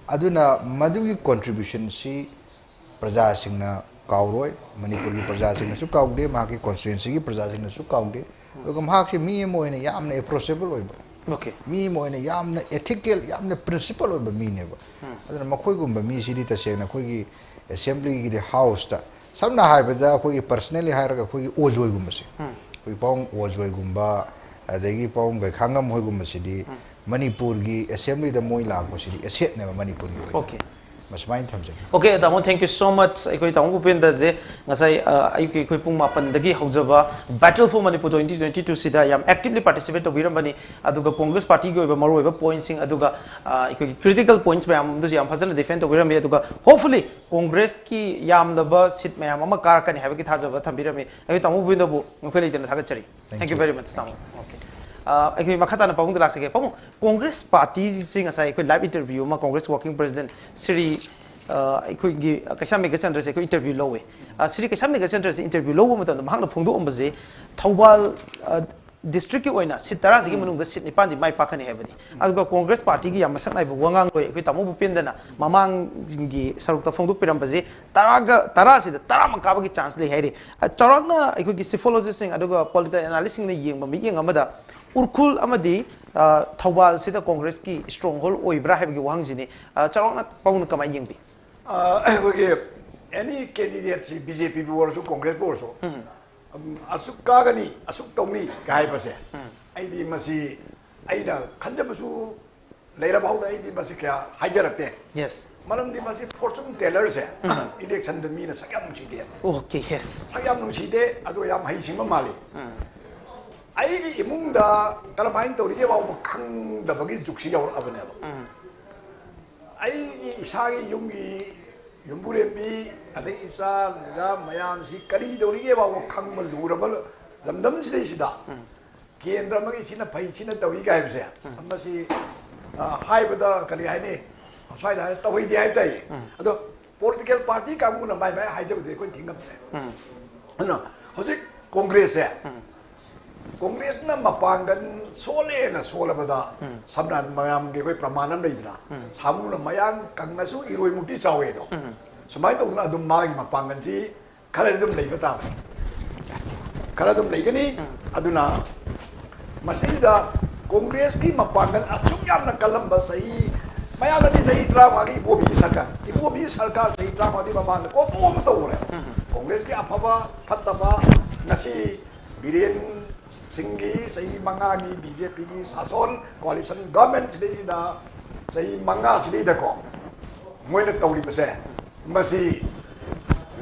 ꯑꯗꯨꯅ ꯃꯗꯨꯒꯤ contributionꯁꯤ ꯄ꯭ꯔꯖꯥꯁꯤꯡꯅ ꯀꯥꯎꯔꯣꯏ, ꯃꯅꯤꯄꯨꯔꯒꯤ ꯄ꯭ꯔꯖꯥꯁꯤꯡꯅꯁꯨ ꯀꯥꯎꯗꯦ, ꯃꯍꯥꯛꯀꯤ constituencyꯒꯤ ꯄ꯭ꯔꯖꯥꯁꯤꯡꯅꯁꯨ ꯀꯥꯎꯗꯦ꯫ ꯑꯗꯨꯒ ꯃꯍꯥꯛꯁꯦ ꯃꯤ ꯑꯃ ꯑꯣꯏꯅ ꯌꯥꯝꯅ approachable ꯑꯣꯏꯕ, Okay. ꯃꯤ ꯑꯃ ꯑꯣꯏꯅ ꯌꯥꯝꯅ ethical, ꯌꯥꯝꯅ principle ꯑꯣꯏꯕ ꯃꯤꯅꯦꯕ꯫ ꯑꯗꯨꯅ ꯃꯈꯣꯏꯒꯨꯝꯕ ꯃꯤꯁꯤꯗꯤ ꯇꯁꯦꯡꯅ ꯑꯩꯈꯣꯏꯒꯤ assemblyꯒꯤꯗꯤ houseꯇ, ꯁꯝꯅ ꯍꯥꯏꯔꯕꯗ ꯑꯩꯈꯣꯏꯒꯤ personally ꯍꯥꯏꯔꯒ ꯑꯩꯈꯣꯏꯒꯤ ꯑꯣꯖꯣꯏꯒꯨꯝꯕꯁꯦ, ꯑꯩꯈꯣꯏ ꯄꯥꯎꯡ ꯑꯣꯖꯣꯏꯒꯨꯝꯕ, ꯑꯗꯒꯤ ꯄꯥꯎꯡ ꯒꯩꯈꯥꯡꯉꯝ ꯍꯣꯏꯒꯨꯝꯕꯁꯤꯗꯤ ꯃꯅꯤꯄꯨꯔꯒꯤ assemblyꯗ ꯃꯣꯏ ꯂꯥꯛꯄꯁꯤꯗꯤ assetꯅꯦꯕ ꯃꯅꯤꯄꯨꯔꯒꯤ ꯑꯣꯏꯅ꯫ Okay. ꯃꯁꯨꯃꯥꯏꯅ ꯊꯝꯖꯒꯦ꯫ Okay, ꯇꯥꯃꯣ, thank you so much꯫ ꯑꯩꯈꯣꯏ ꯇꯥꯃꯣ ꯚꯨꯄꯦꯟꯗ꯭ꯔꯁꯦ ꯉꯁꯥꯏ, ꯑ, ꯑꯌꯨꯛꯀꯤ ꯑꯩꯈꯣꯏ ꯄꯨꯡ ꯃꯥꯄꯟꯗꯒꯤ ꯍꯧꯖꯕ Battle for Manipur twenty twenty twoꯁꯤꯗ ꯌꯥꯝ actively participate ꯇꯧꯕꯤꯔꯝꯕꯅꯤ꯫ ꯑꯗꯨꯒ Congress partyꯒꯤ ꯑꯣꯏꯕ ꯃꯔꯨꯑꯣꯏꯕ pointꯁꯤꯡ, ꯑꯗꯨꯒ, ꯑ, ꯑꯩꯈꯣꯏꯒꯤ critical points ꯃꯌꯥꯝ ꯑꯗꯨꯁꯨ ꯌꯥꯝ ꯐꯖꯅ defend ꯇꯧꯕꯤꯔꯝꯃꯤ꯫ ꯑꯗꯨꯒ hopefully Congressꯀꯤ ꯌꯥꯝꯂꯕ seat ꯃꯌꯥꯝ ꯑꯃ ꯀꯥꯔꯛꯀꯅꯤ ꯍꯥꯏꯕꯒꯤ ꯊꯥꯖꯕ ꯊꯝꯕꯤꯔꯝꯃꯤ꯫ ꯑꯩꯈꯣꯏ ꯇꯥꯃꯣ ꯚꯨꯄꯦꯟꯗ꯭ꯔꯕꯨ ꯉꯛꯐꯦ ꯂꯩꯇꯅ ꯊꯥꯒꯠꯆꯔꯤ꯫ Thank you very much, ꯇꯥꯃꯣ꯫ Okay. ꯑ, ꯑꯩꯈꯣꯏ ꯃꯈꯥ ꯇꯥꯅ ꯄꯥꯕꯨꯡꯗ ꯂꯥꯛꯆꯒꯦ꯫ ꯄꯥꯕꯨꯡ, Congress partyꯁꯤ ꯉꯁꯥꯏ ꯑꯩꯈꯣꯏ live interview ꯑꯃ Congress working president ꯁ꯭ꯔꯤ, ꯑ, ꯑꯩꯈꯣꯏꯒꯤ ꯀꯩꯁꯥꯝ ꯃꯦꯘꯆꯟꯗ꯭ꯔꯁꯦ ꯑꯩꯈꯣꯏ interview ꯂꯧꯋꯦ꯫ ꯑ, ꯁ꯭ꯔꯤ ꯀꯩꯁꯥꯝ ꯃꯦꯘꯆꯟꯗ꯭ꯔꯁꯦ interview ꯂꯧꯕ ꯃꯇꯝꯗ ꯃꯍꯥꯛꯅ ꯐꯣꯡꯗꯣꯛꯑꯝꯕꯁꯦ ꯊꯧꯕꯥꯜ, ꯑ, districtꯀꯤ ꯑꯣꯏꯅ seat ꯇꯔꯥꯁꯤꯒꯤ ꯃꯅꯨꯡꯗ seat ꯅꯤꯄꯥꯟꯗꯤ ꯃꯥꯏ ꯄꯥꯛꯀꯅꯤ ꯍꯥꯏꯕꯅꯤ꯫ ꯑꯗꯨꯒ Congress partyꯒꯤ ꯌꯥꯝ ꯃꯁꯛ ꯅꯥꯏꯕ ꯋꯥꯉꯥꯡꯂꯣꯏ ꯑꯩꯈꯣꯏ ꯇꯥꯃꯣ ꯚꯨꯄꯦꯟꯗ꯭ꯔꯅ ꯃꯃꯥꯡꯒꯤ ꯁꯔꯨꯛꯇ ꯐꯣꯡꯗꯣꯛꯄꯤꯔꯝꯕꯁꯦ ꯇꯔꯥꯒ, ꯇꯔꯥꯁꯤꯗ ꯇꯔꯥꯃꯛ ꯀꯥꯕꯒꯤ chance ꯂꯩ ꯍꯥꯏꯔꯤ꯫ ꯑ, ꯆꯥꯎꯔꯥꯛꯅ ꯑꯩꯈꯣꯏꯒꯤ psichologistꯁꯤꯡ ꯑꯗꯨꯒ political analystꯁꯤꯡꯅ ꯌꯦꯡꯕ ꯃꯤꯠꯌꯦꯡ ꯑꯃꯗ ꯎꯔꯈꯨꯜ ꯑꯃꯗꯤ, ꯑ, ꯊꯧꯕꯥꯜꯁꯤꯗ Congressꯀꯤ stronghold ꯑꯣꯏꯕ꯭ꯔꯥ ꯍꯥꯏꯕꯒꯤ ꯋꯥꯍꯪꯁꯤꯅꯤ꯫ ꯑ, ꯆꯥꯎꯔꯥꯛꯅ ꯄꯥꯕꯨꯡꯅ ꯀꯃꯥꯏꯅ ꯌꯦꯡꯕꯤ? ꯑ, ꯑꯩꯈꯣꯏꯒꯤ any candidateꯁꯤ BJPꯕꯨ ꯑꯣꯏꯔꯁꯨ Congressꯄꯨ ꯑꯣꯏꯔꯁꯨ, ꯑꯝ, ꯑꯁꯨꯛ ꯀꯥꯒꯅꯤ, ꯑꯁꯨꯛ ꯇꯧꯅꯤ ꯀꯥꯏ ꯍꯥꯏꯕꯁꯦ ꯑꯩꯗꯤ ꯃꯁꯤ ꯑꯩꯅ ꯈꯟꯖꯕꯁꯨ ꯂꯩꯔꯐꯥꯎꯗ ꯑꯩꯗꯤ ꯃꯁꯤ ꯀꯌꯥ ꯍꯥꯏꯖꯔꯛꯇꯦ꯫ Yes. ꯃꯔꯝꯗꯤ ꯃꯁꯤ fortune tellerꯁꯦ electionꯗ ꯃꯤꯅ ꯁꯛ ꯌꯥꯝ ꯅꯨꯡꯁꯤꯗꯦ꯫ Okay, yes. ꯁꯛ ꯌꯥꯝ ꯅꯨꯡꯁꯤꯗꯦ, ꯑꯗꯨꯒ ꯌꯥꯝ ꯍꯩꯁꯤꯡꯕ ꯃꯥꯜꯂꯤ꯫ ꯑꯩꯒꯤ ꯏꯃꯨꯡꯗ ꯀꯔꯝꯍꯥꯏꯅ ꯇꯧꯔꯤꯒꯦ ꯐꯥꯎꯕ ꯈꯪꯗꯕꯒꯤ ꯖꯨꯛꯁꯤ ꯌꯧꯔꯛꯑꯕꯅꯦꯕ꯫ ꯑꯩꯒꯤ ꯏꯁꯥꯒꯤ ꯌꯨꯝꯒꯤ ꯌꯨꯝꯕꯨꯔꯦꯝꯕꯤ, ꯑꯗꯩ ꯏꯆꯥ ꯅꯨꯆꯥ ꯃꯌꯥꯝꯁꯤ ꯀꯔꯤ ꯇꯧꯔꯤꯒꯦ ꯐꯥꯎꯕ ꯈꯪꯕ ꯂꯨꯔꯕ ꯂꯝꯗꯝꯁꯤꯗꯩꯁꯤꯗ ꯀꯦꯟꯗ꯭ꯔ ꯑꯃꯒꯤ ꯁꯤꯅ ꯐꯩ, ꯁꯤꯅ ꯇꯧꯏ ꯀꯥꯏ ꯍꯥꯏꯕꯁꯦ, ꯃꯁꯤ, ꯑ, ꯍꯥꯏꯕꯗ ꯀꯔꯤ ꯍꯥꯏꯅꯤ, ꯑꯁ꯭ꯋꯥꯏꯗ ꯍꯥꯏꯔ ꯇꯧꯍꯩꯗꯦ ꯍꯥꯏꯕ ꯇꯥꯏꯌꯦ꯫ ꯑꯗꯣ ꯄꯣꯂꯤꯇꯤꯀꯦꯜ ꯄꯥꯔꯇꯤ ꯀꯥꯡꯕꯨꯅ ꯃꯥꯏ ꯃꯥꯏ ꯍꯥꯏꯖꯕꯗꯤ ꯑꯩꯈꯣꯏ ꯊꯤꯡꯉꯝꯗ꯭ꯔꯦ꯫ ꯑꯗꯨꯅ ꯍꯧꯖꯤꯛ ꯀꯣꯡꯒ꯭ꯔꯦꯁꯁꯦ, ꯀꯣꯡꯒ꯭ꯔꯦꯁꯅ ꯃꯄꯥꯡꯒꯜ ꯁꯣꯜꯂꯦꯅ ꯁꯣꯜꯂꯕꯗ, ꯁꯝꯅ ꯍꯥꯏꯔꯕꯗ ꯃꯌꯥꯝꯒꯤ ꯑꯩꯈꯣꯏ ꯄ꯭ꯔꯃꯥꯟ ꯑꯃ ꯂꯩꯗꯅ, "ꯁꯥꯃꯨꯅ ꯃꯌꯥꯡ ꯀꯪꯉꯁꯨ ꯏꯔꯣꯏꯃꯨꯛꯇꯤ ꯆꯥꯎꯋꯦꯗꯣ"꯫ ꯁꯨꯃꯥꯏꯅ ꯇꯧꯗꯅ ꯑꯗꯨꯝ ꯃꯥꯒꯤ ꯃꯄꯥꯡꯒꯜꯁꯤ ꯈꯔꯗꯤ ꯑꯗꯨꯝ ꯂꯩꯕ ꯇꯥꯕꯅꯤ, ꯈꯔ ꯑꯗꯨꯝ ꯂꯩꯒꯅꯤ꯫ ꯑꯗꯨꯅ ꯃꯁꯤꯗ ꯀꯣꯡꯒ꯭ꯔꯦꯁꯀꯤ ꯃꯄꯥꯡꯒꯜ ꯑꯁꯨꯛ ꯌꯥꯝꯅ ꯀꯜꯂꯝꯕ ꯆꯍꯤ, ꯃꯌꯥꯝꯅꯗꯤ ꯆꯍꯤ ꯇꯔꯥꯃꯉꯥꯒꯤ ꯏꯕꯣꯕꯤꯒꯤ ꯁꯔꯀꯥꯔ, ꯏꯕꯣꯕꯤꯒꯤ ꯁꯔꯀꯥꯔ ꯆꯍꯤ ꯇꯔꯥꯃꯉꯥꯗꯤ ꯃꯃꯥꯡꯗ ꯀꯣꯛꯇꯣꯛ ꯑꯃ ꯇꯧꯈ꯭ꯔꯦ꯫ ꯀꯣꯡꯒ꯭ꯔꯦꯁꯀꯤ ꯑꯐꯕ ꯐꯠꯇꯕ ꯉꯁꯤ ꯕꯤꯔꯦꯟ ꯁꯤꯡꯒꯤ ꯆꯍꯤ ꯃꯉꯥꯒꯤ ꯕꯤ ꯖꯦ ꯄꯤꯒꯤ ꯁꯥꯁꯣꯟ, ꯀꯣꯑꯥꯂꯤꯁꯟ ꯒꯚꯔꯟꯃꯦꯟꯠ ꯁꯤꯗꯩꯁꯤꯗ ꯆꯍꯤ ꯃꯉꯥ ꯁꯤꯗꯩꯗꯀꯣ ꯃꯣꯏꯅ ꯇꯧꯔꯤꯕꯁꯦ, ꯃꯁꯤ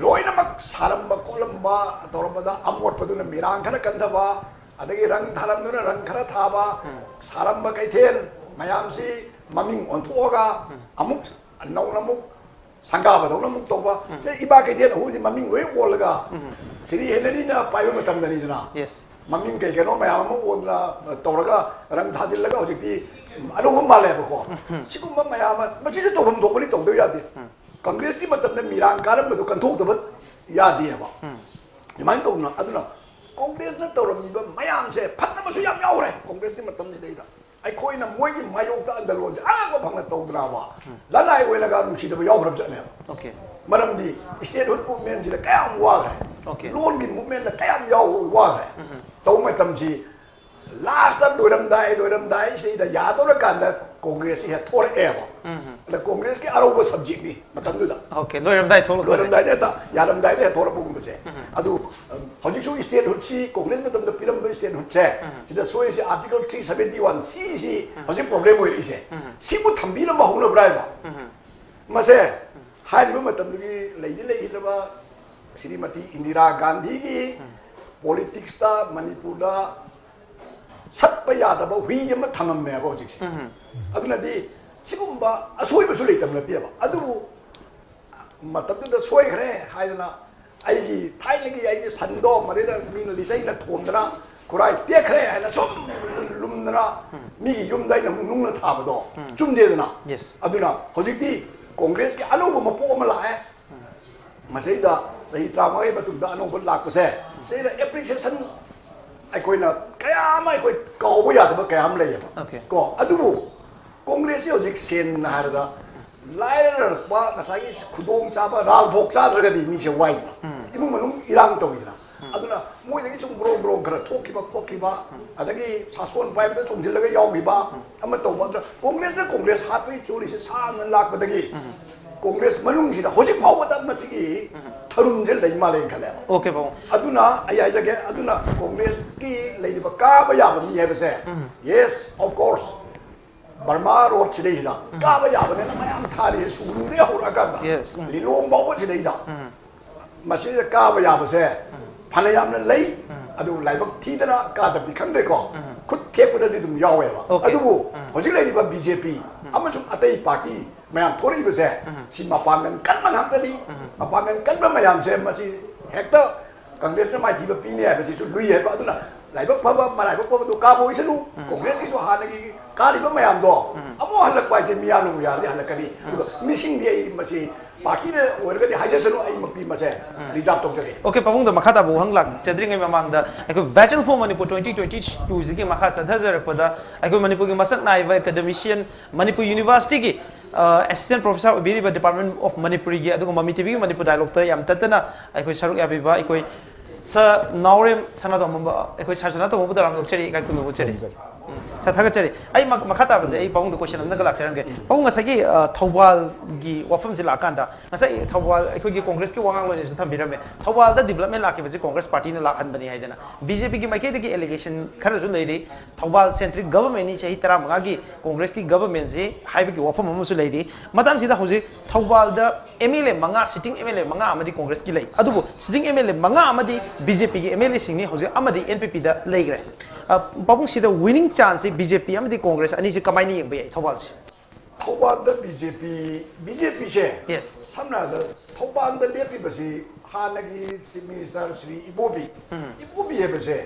ꯂꯣꯏꯅꯃꯛ ꯁꯥꯔꯝꯕ ꯈꯣꯠꯂꯝꯕ ꯇꯧꯔꯝꯕꯗ ꯑꯃꯣꯠꯄꯗꯨꯅ ꯃꯤꯔꯥꯡ ꯈꯔ ꯀꯟꯊꯕ, ꯑꯗꯒꯤ ꯔꯪ ꯊꯥꯔꯝꯗꯨꯅ ꯔꯪ ꯈꯔ ꯊꯥꯕ, ꯁꯥꯔꯝꯕ ꯀꯩꯊꯦꯜ ꯃꯌꯥꯝꯁꯤ ꯃꯃꯤꯡ ꯑꯣꯟꯊꯣꯛꯑꯒ ꯑꯃꯨꯛ ꯅꯧꯅ ꯑꯃꯨꯛ ꯁꯪꯒꯥꯕꯗꯧꯅ ꯑꯃꯨꯛ ꯇꯧꯕ꯫ ꯁꯦ, ꯏꯃꯥ ꯀꯩꯊꯦꯜ ꯑꯍꯨꯝꯁꯤ ꯃꯃꯤꯡ ꯂꯣꯏ ꯑꯣꯜꯂꯒ ꯁꯤꯗꯤ ꯍꯦꯅꯔꯤꯅ ꯄꯥꯏꯕ ꯃꯇꯝꯗꯅꯤꯗꯅ꯫ ꯌꯦꯁ꯫ ꯃꯃꯤꯡ ꯀꯩ ꯀꯩꯅꯣ ꯃꯌꯥꯝ ꯑꯃ ꯑꯣꯟꯗꯅ ꯇꯧꯔꯒ ꯔꯪ ꯊꯥꯖꯤꯜꯂꯒ ꯍꯧꯖꯤꯛꯇꯤ ꯑꯅꯧꯕ ꯃꯥꯜꯂꯦꯕꯀꯣ꯫ ꯁꯤꯒꯨꯝꯕ ꯃꯌꯥꯝ ꯑꯃ, ꯃꯁꯤꯁꯨ ꯇꯧꯐꯝ ꯊꯣꯛꯄꯅꯤ, ꯇꯧꯗꯕ ꯌꯥꯗꯦ꯫ ꯀꯪꯒ꯭ꯔꯦꯁꯀꯤ ꯃꯇꯝꯗ ꯃꯤꯔꯥꯡ ꯀꯥꯔꯝꯕꯗꯣ ꯀꯟꯊꯣꯛꯇꯕ ꯌꯥꯗꯦꯕ꯫ ꯑꯗꯨꯃꯥꯏꯅ ꯇꯧꯗꯅ, ꯑꯗꯨꯅ ꯀꯣꯡꯒ꯭ꯔꯦꯁꯅ ꯇꯧꯔꯝꯃꯤꯕ ꯃꯌꯥꯝꯁꯦ ꯐꯠꯇꯕꯁꯨ ꯌꯥꯝ ꯌꯥꯎꯔꯦ ꯀꯣꯡꯒ꯭ꯔꯦꯁꯀꯤ ꯃꯇꯝꯁꯤꯗꯩꯗ꯫ ꯑꯩꯈꯣꯏꯅ ꯃꯣꯏꯒꯤ ꯃꯥꯌꯣꯛꯇ ꯑꯟꯗꯂꯣꯟꯁꯦ ꯑꯉꯛꯄ ꯐꯪꯅ ꯇꯧꯗ꯭ꯔꯕ, ꯂꯅꯥꯏ ꯑꯣꯏꯅꯒ ꯅꯨꯡꯁꯤꯗꯕ ꯌꯥꯎꯈ꯭ꯔꯕ ꯆꯠꯅꯦꯕ꯫ ꯑꯣꯀꯦ꯫ ꯃꯔꯝꯗꯤ statehood movementꯁꯤꯗ ꯀꯌꯥꯝ ꯋꯥꯈ꯭ꯔꯦ, ꯑꯣꯀꯦ꯫ ꯂꯣꯟꯒꯤ movementꯇ ꯀꯌꯥꯝ ꯌꯥꯎ ꯋꯥꯈ꯭ꯔꯦ꯫ ꯇꯧꯕ ꯃꯇꯝꯁꯤ lastꯇ ꯂꯣꯏꯔꯝꯗꯥꯏ, ꯂꯣꯏꯔꯝꯗꯥꯏ ꯁꯤꯗꯩꯗ ꯌꯥꯗꯧꯔꯀꯥꯟꯗ ꯀꯣꯡꯒ꯭ꯔꯦꯁꯁꯤ ꯍꯦꯛ ꯊꯣꯔꯛꯑꯦꯕ꯫ ꯑꯗ ꯀꯣꯡꯒ꯭ꯔꯦꯁꯀꯤ ꯑꯔꯧꯕ subjectꯅꯤ ꯃꯇꯝꯗꯨꯗ꯫ ꯑꯣꯀꯦ, ꯂꯣꯏꯔꯝꯗꯥꯏ ꯊꯣꯛꯂꯛꯄꯁꯦ꯫ ꯂꯣꯏꯔꯝꯗꯥꯏꯗ ꯍꯦꯛꯇ, ꯌꯥꯔꯝꯗꯥꯏꯗ ꯍꯦꯛ ꯊꯣꯔꯛꯄꯒꯨꯝꯕꯁꯦ꯫ ꯑꯗꯨ, ꯎꯝ, ꯍꯧꯖꯤꯛꯁꯨ statehoodꯁꯤ, ꯀꯣꯡꯒ꯭ꯔꯦꯁ ꯃꯇꯝꯗ ꯄꯤꯔꯝꯕ statehoodꯁꯦ, ꯁꯤꯗ ꯁꯣꯏꯔꯤꯁꯦ Article three seventy one Cꯁꯤ ꯍꯧꯖꯤꯛ problem ꯑꯣꯏꯔꯛꯏꯁꯦ꯫ ꯁꯤꯕꯨ ꯊꯝꯕꯤꯔꯝꯕ ꯍꯧꯅꯕ꯭ꯔꯥ ꯍꯥꯏꯕ? ꯃꯁꯦ ꯍꯥꯏꯔꯤꯕ ꯃꯇꯝꯗꯨꯒꯤ ꯂꯩꯗꯤ ꯂꯩꯈꯤꯗ꯭ꯔꯕ ꯁ꯭ꯔꯤꯃꯇꯤ ꯏꯟꯗꯤꯔꯥ ꯒꯥꯟꯙꯤꯒꯤ politicsꯇ ꯃꯅꯤꯄꯨꯔꯗ ꯁꯠꯄ ꯌꯥꯗꯕ ꯍꯨꯏ ꯑꯃ ꯊꯝꯃꯝꯃꯦꯕ ꯍꯧꯖꯤꯛꯁꯦ꯫ ꯑꯗꯨꯅꯗꯤ ꯁꯤꯒꯨꯝꯕ ꯑꯁꯣꯏꯕꯁꯨ ꯂꯩꯇꯕ ꯅꯠꯇꯦꯕ꯫ ꯑꯗꯨꯕꯨ ꯃꯇꯝꯗꯨꯗ ꯁꯣꯏꯈ꯭ꯔꯦ ꯍꯥꯏꯗꯅ ꯑꯩꯒꯤ ꯊꯥꯏꯅꯒꯤ ꯑꯩꯒꯤ ꯁꯟꯗꯣ ꯃꯗꯩꯗ ꯃꯤꯅ ꯂꯤꯆꯩꯅ ꯊꯣꯝꯗꯅ, ꯈꯨꯔꯥꯏ ꯇꯦꯛꯈ꯭ꯔꯦ ꯍꯥꯏꯅ ꯁꯨꯝ ꯂꯨꯝꯗꯅ ꯃꯤꯒꯤ ꯌꯨꯝꯗ ꯑꯩꯅ ꯑꯃꯨꯛ ꯅꯨꯡꯅ ꯊꯥꯕꯗꯣ ꯆꯨꯝꯗꯦꯗꯅ꯫ Yes. ꯑꯗꯨꯅ ꯍꯧꯖꯤꯛꯇꯤ ꯀꯣꯡꯒ꯭ꯔꯦꯁꯀꯤ ꯑꯅꯧꯕ ꯃꯄꯣꯛ ꯑꯃ ꯂꯥꯛꯑꯦ꯫ ꯃꯁꯤꯗ ꯆꯍꯤ ꯇꯔꯥꯃꯉꯥꯒꯤ ꯃꯇꯨꯡꯗ ꯑꯅꯧꯕ ꯂꯥꯛꯄꯁꯦ, ꯁꯤꯗ appreciation ꯑꯩꯈꯣꯏꯅ ꯀꯌꯥ ꯑꯃ ꯑꯩꯈꯣꯏ ꯀꯥꯎꯕ ꯌꯥꯗꯕ ꯀꯌꯥ ꯑꯃ ꯂꯩꯌꯦꯕ꯫ Okay. ꯀꯣ, ꯑꯗꯨꯕꯨ ꯀꯣꯡꯒ꯭ꯔꯦꯁꯁꯤ ꯍꯧꯖꯤꯛ ꯁꯦꯡꯅ ꯍꯥꯏꯔꯗ ꯂꯥꯏꯔꯔꯛꯄ, ꯉꯁꯥꯏꯒꯤ ꯈꯨꯗꯣꯡ ꯆꯥꯕ, ꯔꯥꯜ ꯚꯣꯛ ꯆꯥꯗ꯭ꯔꯒꯗꯤ ꯃꯤꯁꯦ ꯋꯥꯏꯗꯅ, ꯏꯃꯨꯡ ꯃꯅꯨꯡ ꯏꯔꯥꯡ ꯇꯧꯋꯤꯗꯅ꯫ ꯑꯗꯨꯅ ꯃꯣꯏꯗꯒꯤ ꯁꯨꯝ ꯒ꯭ꯔꯣꯡ ꯒ꯭ꯔꯣꯡ ꯈꯔ ꯊꯣꯛꯈꯤꯕ ꯈꯣꯠꯈꯤꯕ, ꯑꯗꯒꯤ ꯁꯥꯁꯣꯟ ꯄꯥꯏꯕꯗ ꯆꯣꯡꯁꯤꯜꯂꯒ ꯌꯥꯎꯈꯤꯕ ꯑꯃ ꯇꯧꯕ, ꯑꯗꯨꯅ ꯀꯣꯡꯒ꯭ꯔꯦꯁꯅ ꯀꯣꯡꯒ꯭ꯔꯦꯁ ꯍꯥꯠꯄꯒꯤ theoryꯁꯦ ꯁꯥꯡꯅ ꯂꯥꯛꯄꯗꯒꯤ ꯀꯣꯡꯒ꯭ꯔꯦꯁ ꯃꯅꯨꯡꯁꯤꯗ ꯍꯧꯖꯤꯛ ꯐꯥꯎꯕꯗ ꯃꯁꯤꯒꯤ ꯊꯔꯨꯝꯁꯦ ꯂꯩ ꯃꯥꯜꯂꯦꯅ ꯈꯜꯂꯦꯕ꯫ Okay, ꯄꯥꯕꯨꯡ꯫ ꯑꯗꯨꯅ ꯑꯩ ꯍꯥꯏꯖꯒꯦ, ꯑꯗꯨꯅ ꯀꯣꯡꯒ꯭ꯔꯦꯁꯀꯤ ꯂꯩꯔꯤꯕ ꯀꯥꯕ ꯌꯥꯕ ꯃꯤ ꯍꯥꯏꯕꯁꯦ, yes, of course, Burma road ꯁꯤꯗꯩꯁꯤꯗ ꯀꯥꯕ ꯌꯥꯕꯅꯦꯅ ꯃꯌꯥꯝ ꯊꯥꯔꯤ, ꯁꯨꯒꯅꯨꯗꯩ ꯍꯧꯔꯛꯑꯀꯥꯟꯗ Yes, ꯎꯝ꯫ ꯂꯤꯂꯣꯡ ꯐꯥꯎꯕ ꯁꯤꯗꯩꯗ ꯃꯁꯤꯗ ꯀꯥꯕ ꯌꯥꯕꯁꯦ ꯐꯅ ꯌꯥꯝꯅ ꯂꯩ꯫ ꯑꯗꯨ ꯂꯥꯏꯕꯛ ꯊꯤꯗꯅ ꯀꯥꯗꯕꯗꯤ ꯈꯪꯗ꯭ꯔꯦꯀꯣ, ꯈꯨꯠ ꯊꯦꯛꯄꯗꯗꯤ ꯑꯗꯨꯝ ꯌꯥꯎꯋꯦꯕ꯫ Okay. ꯑꯗꯨꯕꯨ ꯍꯧꯖꯤꯛ ꯂꯩꯔꯤꯕ ꯕꯤ ꯖꯦ ꯄꯤ ꯑꯃꯁꯨꯡ ꯑꯇꯩ ꯄꯥꯔꯇꯤ ꯃꯌꯥꯝ ꯊꯣꯛꯂꯛꯏꯕꯁꯦ, ꯁꯤ ꯃꯄꯥꯡꯒꯜ ꯀꯟꯕ ꯉꯥꯛꯇꯅꯤ꯫ ꯃꯄꯥꯡꯒꯜ ꯀꯟꯕ ꯃꯌꯥꯝꯁꯦ ꯃꯁꯤ ꯍꯦꯛꯇ ꯀꯪꯒ꯭ꯔꯦꯁꯅ ꯃꯥꯏꯊꯤꯕ ꯄꯤꯅꯤ ꯍꯥꯏꯕꯁꯤꯁꯨ ꯂꯨꯏ ꯍꯥꯏꯕ꯫ ꯑꯗꯨꯅ ꯂꯥꯏꯕꯛ ꯐꯕ ꯃꯔꯥꯏꯕꯛ ꯐꯕꯗꯨ ꯀꯥꯕ ꯑꯣꯏꯁꯅꯨ꯫ ꯀꯣꯡꯒ꯭ꯔꯦꯁꯀꯤꯁꯨ ꯍꯥꯟꯅꯒꯤ ꯀꯥꯔꯤꯕ ꯃꯌꯥꯝꯗꯣ ꯑꯃꯨꯛ ꯍꯜꯂꯛꯄ ꯍꯥꯏꯁꯦ ꯃꯤꯌꯥꯝꯅꯕꯨ ꯌꯥꯔꯗꯤ ꯍꯜꯂꯛꯀꯅꯤ꯫ ꯑꯗꯨꯒ ꯃꯤꯁꯤꯡꯗꯤ ꯑꯩ ꯃꯁꯤ ꯄꯥꯔꯇꯤꯅ ꯑꯣꯏꯔꯒꯗꯤ ꯍꯥꯏꯖꯁꯅꯨ, ꯑꯩꯃꯛꯇꯤ ꯃꯁꯦ reserve ꯇꯧꯖꯒꯦ꯫ Okay, ꯄꯥꯕꯨꯡꯗ ꯃꯈꯥ ꯇꯥꯕ ꯋꯥꯍꯪ ꯂꯥꯛꯆꯗ꯭ꯔꯤꯉꯩ ꯃꯃꯥꯡꯗ ꯑꯩꯈꯣꯏ Vital for Manipur twenty twenty-twoꯁꯤꯒꯤ ꯃꯈꯥ ꯆꯠꯊꯖꯔꯛꯄꯗ ꯑꯩꯈꯣꯏ ꯃꯅꯤꯄꯨꯔꯒꯤ ꯃꯁꯛ ꯅꯥꯏꯕ academician, ꯃꯅꯤꯄꯨꯔ ꯌꯨꯅꯤꯚꯔꯁꯤꯇꯤꯒꯤ assistant professor ꯑꯣꯏꯕꯤꯔꯤꯕ Department of Manipuriꯒꯤ, ꯑꯗꯨꯒ ꯃꯃꯤ ꯇꯤꯚꯤꯒꯤ ꯃꯅꯤꯄꯨꯔ dialogueꯇ ꯌꯥꯝ ꯇꯠꯇꯅ ꯑꯩꯈꯣꯏ ꯁꯔꯨꯛ ꯌꯥꯕꯤꯕ ꯑꯩꯈꯣꯏ Sir ꯅꯥꯎꯔꯦꯝ ꯁꯅꯥꯇꯣꯝꯕ, ꯑꯩꯈꯣꯏ Sir ꯁꯅꯥꯇꯣꯝꯕꯕꯨ ꯇꯔꯥꯝꯅ ꯑꯣꯛꯆꯔꯤ, ꯏꯀꯥꯏ ꯈꯨꯝꯅꯕ ꯎꯠꯆꯔꯤ꯫ ꯎꯝ, Sir, ꯊꯥꯒꯠꯆꯔꯤ꯫ ꯑꯩ ꯃ-, ꯃꯈꯥ ꯇꯥꯕꯁꯦ ꯑꯩ ꯄꯥꯕꯨꯡꯗ question ꯑꯃꯒ ꯂꯥꯛꯆꯔꯝꯒꯦ꯫ ꯄꯥꯕꯨꯡ, ꯉꯁꯥꯏꯒꯤ, ꯑ, ꯊꯧꯕꯥꯜꯒꯤ ꯋꯥꯐꯝꯁꯦ ꯂꯥꯛꯑꯀꯥꯟꯗ, ꯉꯁꯥꯏ ꯊꯧꯕꯥꯜ ꯑꯩꯈꯣꯏꯒꯤ ꯀꯣꯡꯒ꯭ꯔꯦꯁꯀꯤ ꯋꯥꯉꯥꯡꯂꯣꯏꯅꯁꯨ ꯊꯝꯕꯤꯔꯝꯃꯦ, ꯊꯧꯕꯥꯜꯗ development ꯂꯥꯛꯈꯤꯕꯁꯤ ꯀꯣꯡꯒ꯭ꯔꯦꯁ ꯄꯥꯔꯇꯤꯅ ꯂꯥꯛꯍꯟꯕꯅꯤ ꯍꯥꯏꯗꯅ꯫ ꯕꯤ ꯖꯦ ꯄꯤꯒꯤ ꯃꯥꯏꯀꯩꯗꯒꯤ allegation ꯈꯔꯁꯨ ꯂꯩꯔꯤ, ꯊꯧꯕꯥꯜ centric governmentꯅꯤ, ꯆꯍꯤ ꯇꯔꯥꯃꯉꯥꯒꯤ ꯀꯣꯡꯒ꯭ꯔꯦꯁꯀꯤ governmentꯁꯤ ꯍꯥꯏꯕꯒꯤ ꯋꯥꯐꯝ ꯑꯃꯁꯨ ꯂꯩꯔꯤ꯫ ꯃꯇꯥꯡꯁꯤꯗ ꯍꯧꯖꯤꯛ ꯊꯧꯕꯥꯜꯗ ꯑꯦꯝ ꯑꯦꯜ ꯑꯦ ꯃꯉꯥ, sitting ꯑꯦꯝ ꯑꯦꯜ ꯑꯦ ꯃꯉꯥ ꯑꯃꯗꯤ ꯀꯣꯡꯒ꯭ꯔꯦꯁꯀꯤ ꯂꯩ, ꯑꯗꯨꯕꯨ sitting ꯑꯦꯝ ꯑꯦꯜ ꯑꯦ ꯃꯉꯥ ꯑꯃꯗꯤ ꯕꯤ ꯖꯦ ꯄꯤꯒꯤ ꯑꯦꯝ ꯑꯦꯜ ꯑꯦꯁꯤꯡꯅꯤ, ꯍꯧꯖꯤꯛ ꯑꯃꯗꯤ ꯑꯦꯟ ꯄꯤ ꯄꯤꯗ ꯂꯩꯈ꯭ꯔꯦ꯫ ꯑ, ꯄꯥꯕꯨꯡ, ꯁꯤꯗ winning chanceꯁꯤ ꯕꯤ ꯖꯦ ꯄꯤ ꯑꯃꯗꯤ ꯀꯣꯡꯒ꯭ꯔꯦꯁ ꯑꯅꯤꯁꯤ ꯀꯃꯥꯏꯅ ꯌꯦꯡꯕ ꯌꯥꯏ ꯊꯧꯕꯥꯜꯁꯤ? ꯊꯧꯕꯥꯜꯗ ꯕꯤ ꯖꯦ ꯄꯤ, ꯕꯤ ꯖꯦ ꯄꯤꯁꯦ Yes. ꯁꯝꯅ ꯍꯥꯏꯔꯕꯗ ꯊꯧꯕꯥꯜꯗ ꯂꯦꯞꯄꯤꯕꯁꯤ ꯍꯥꯟꯅꯒꯤ Chief Minister ꯁ꯭ꯔꯤ ꯏꯕꯣꯕꯤ, ꯏꯕꯣꯕꯤ ꯍꯥꯏꯕꯁꯦ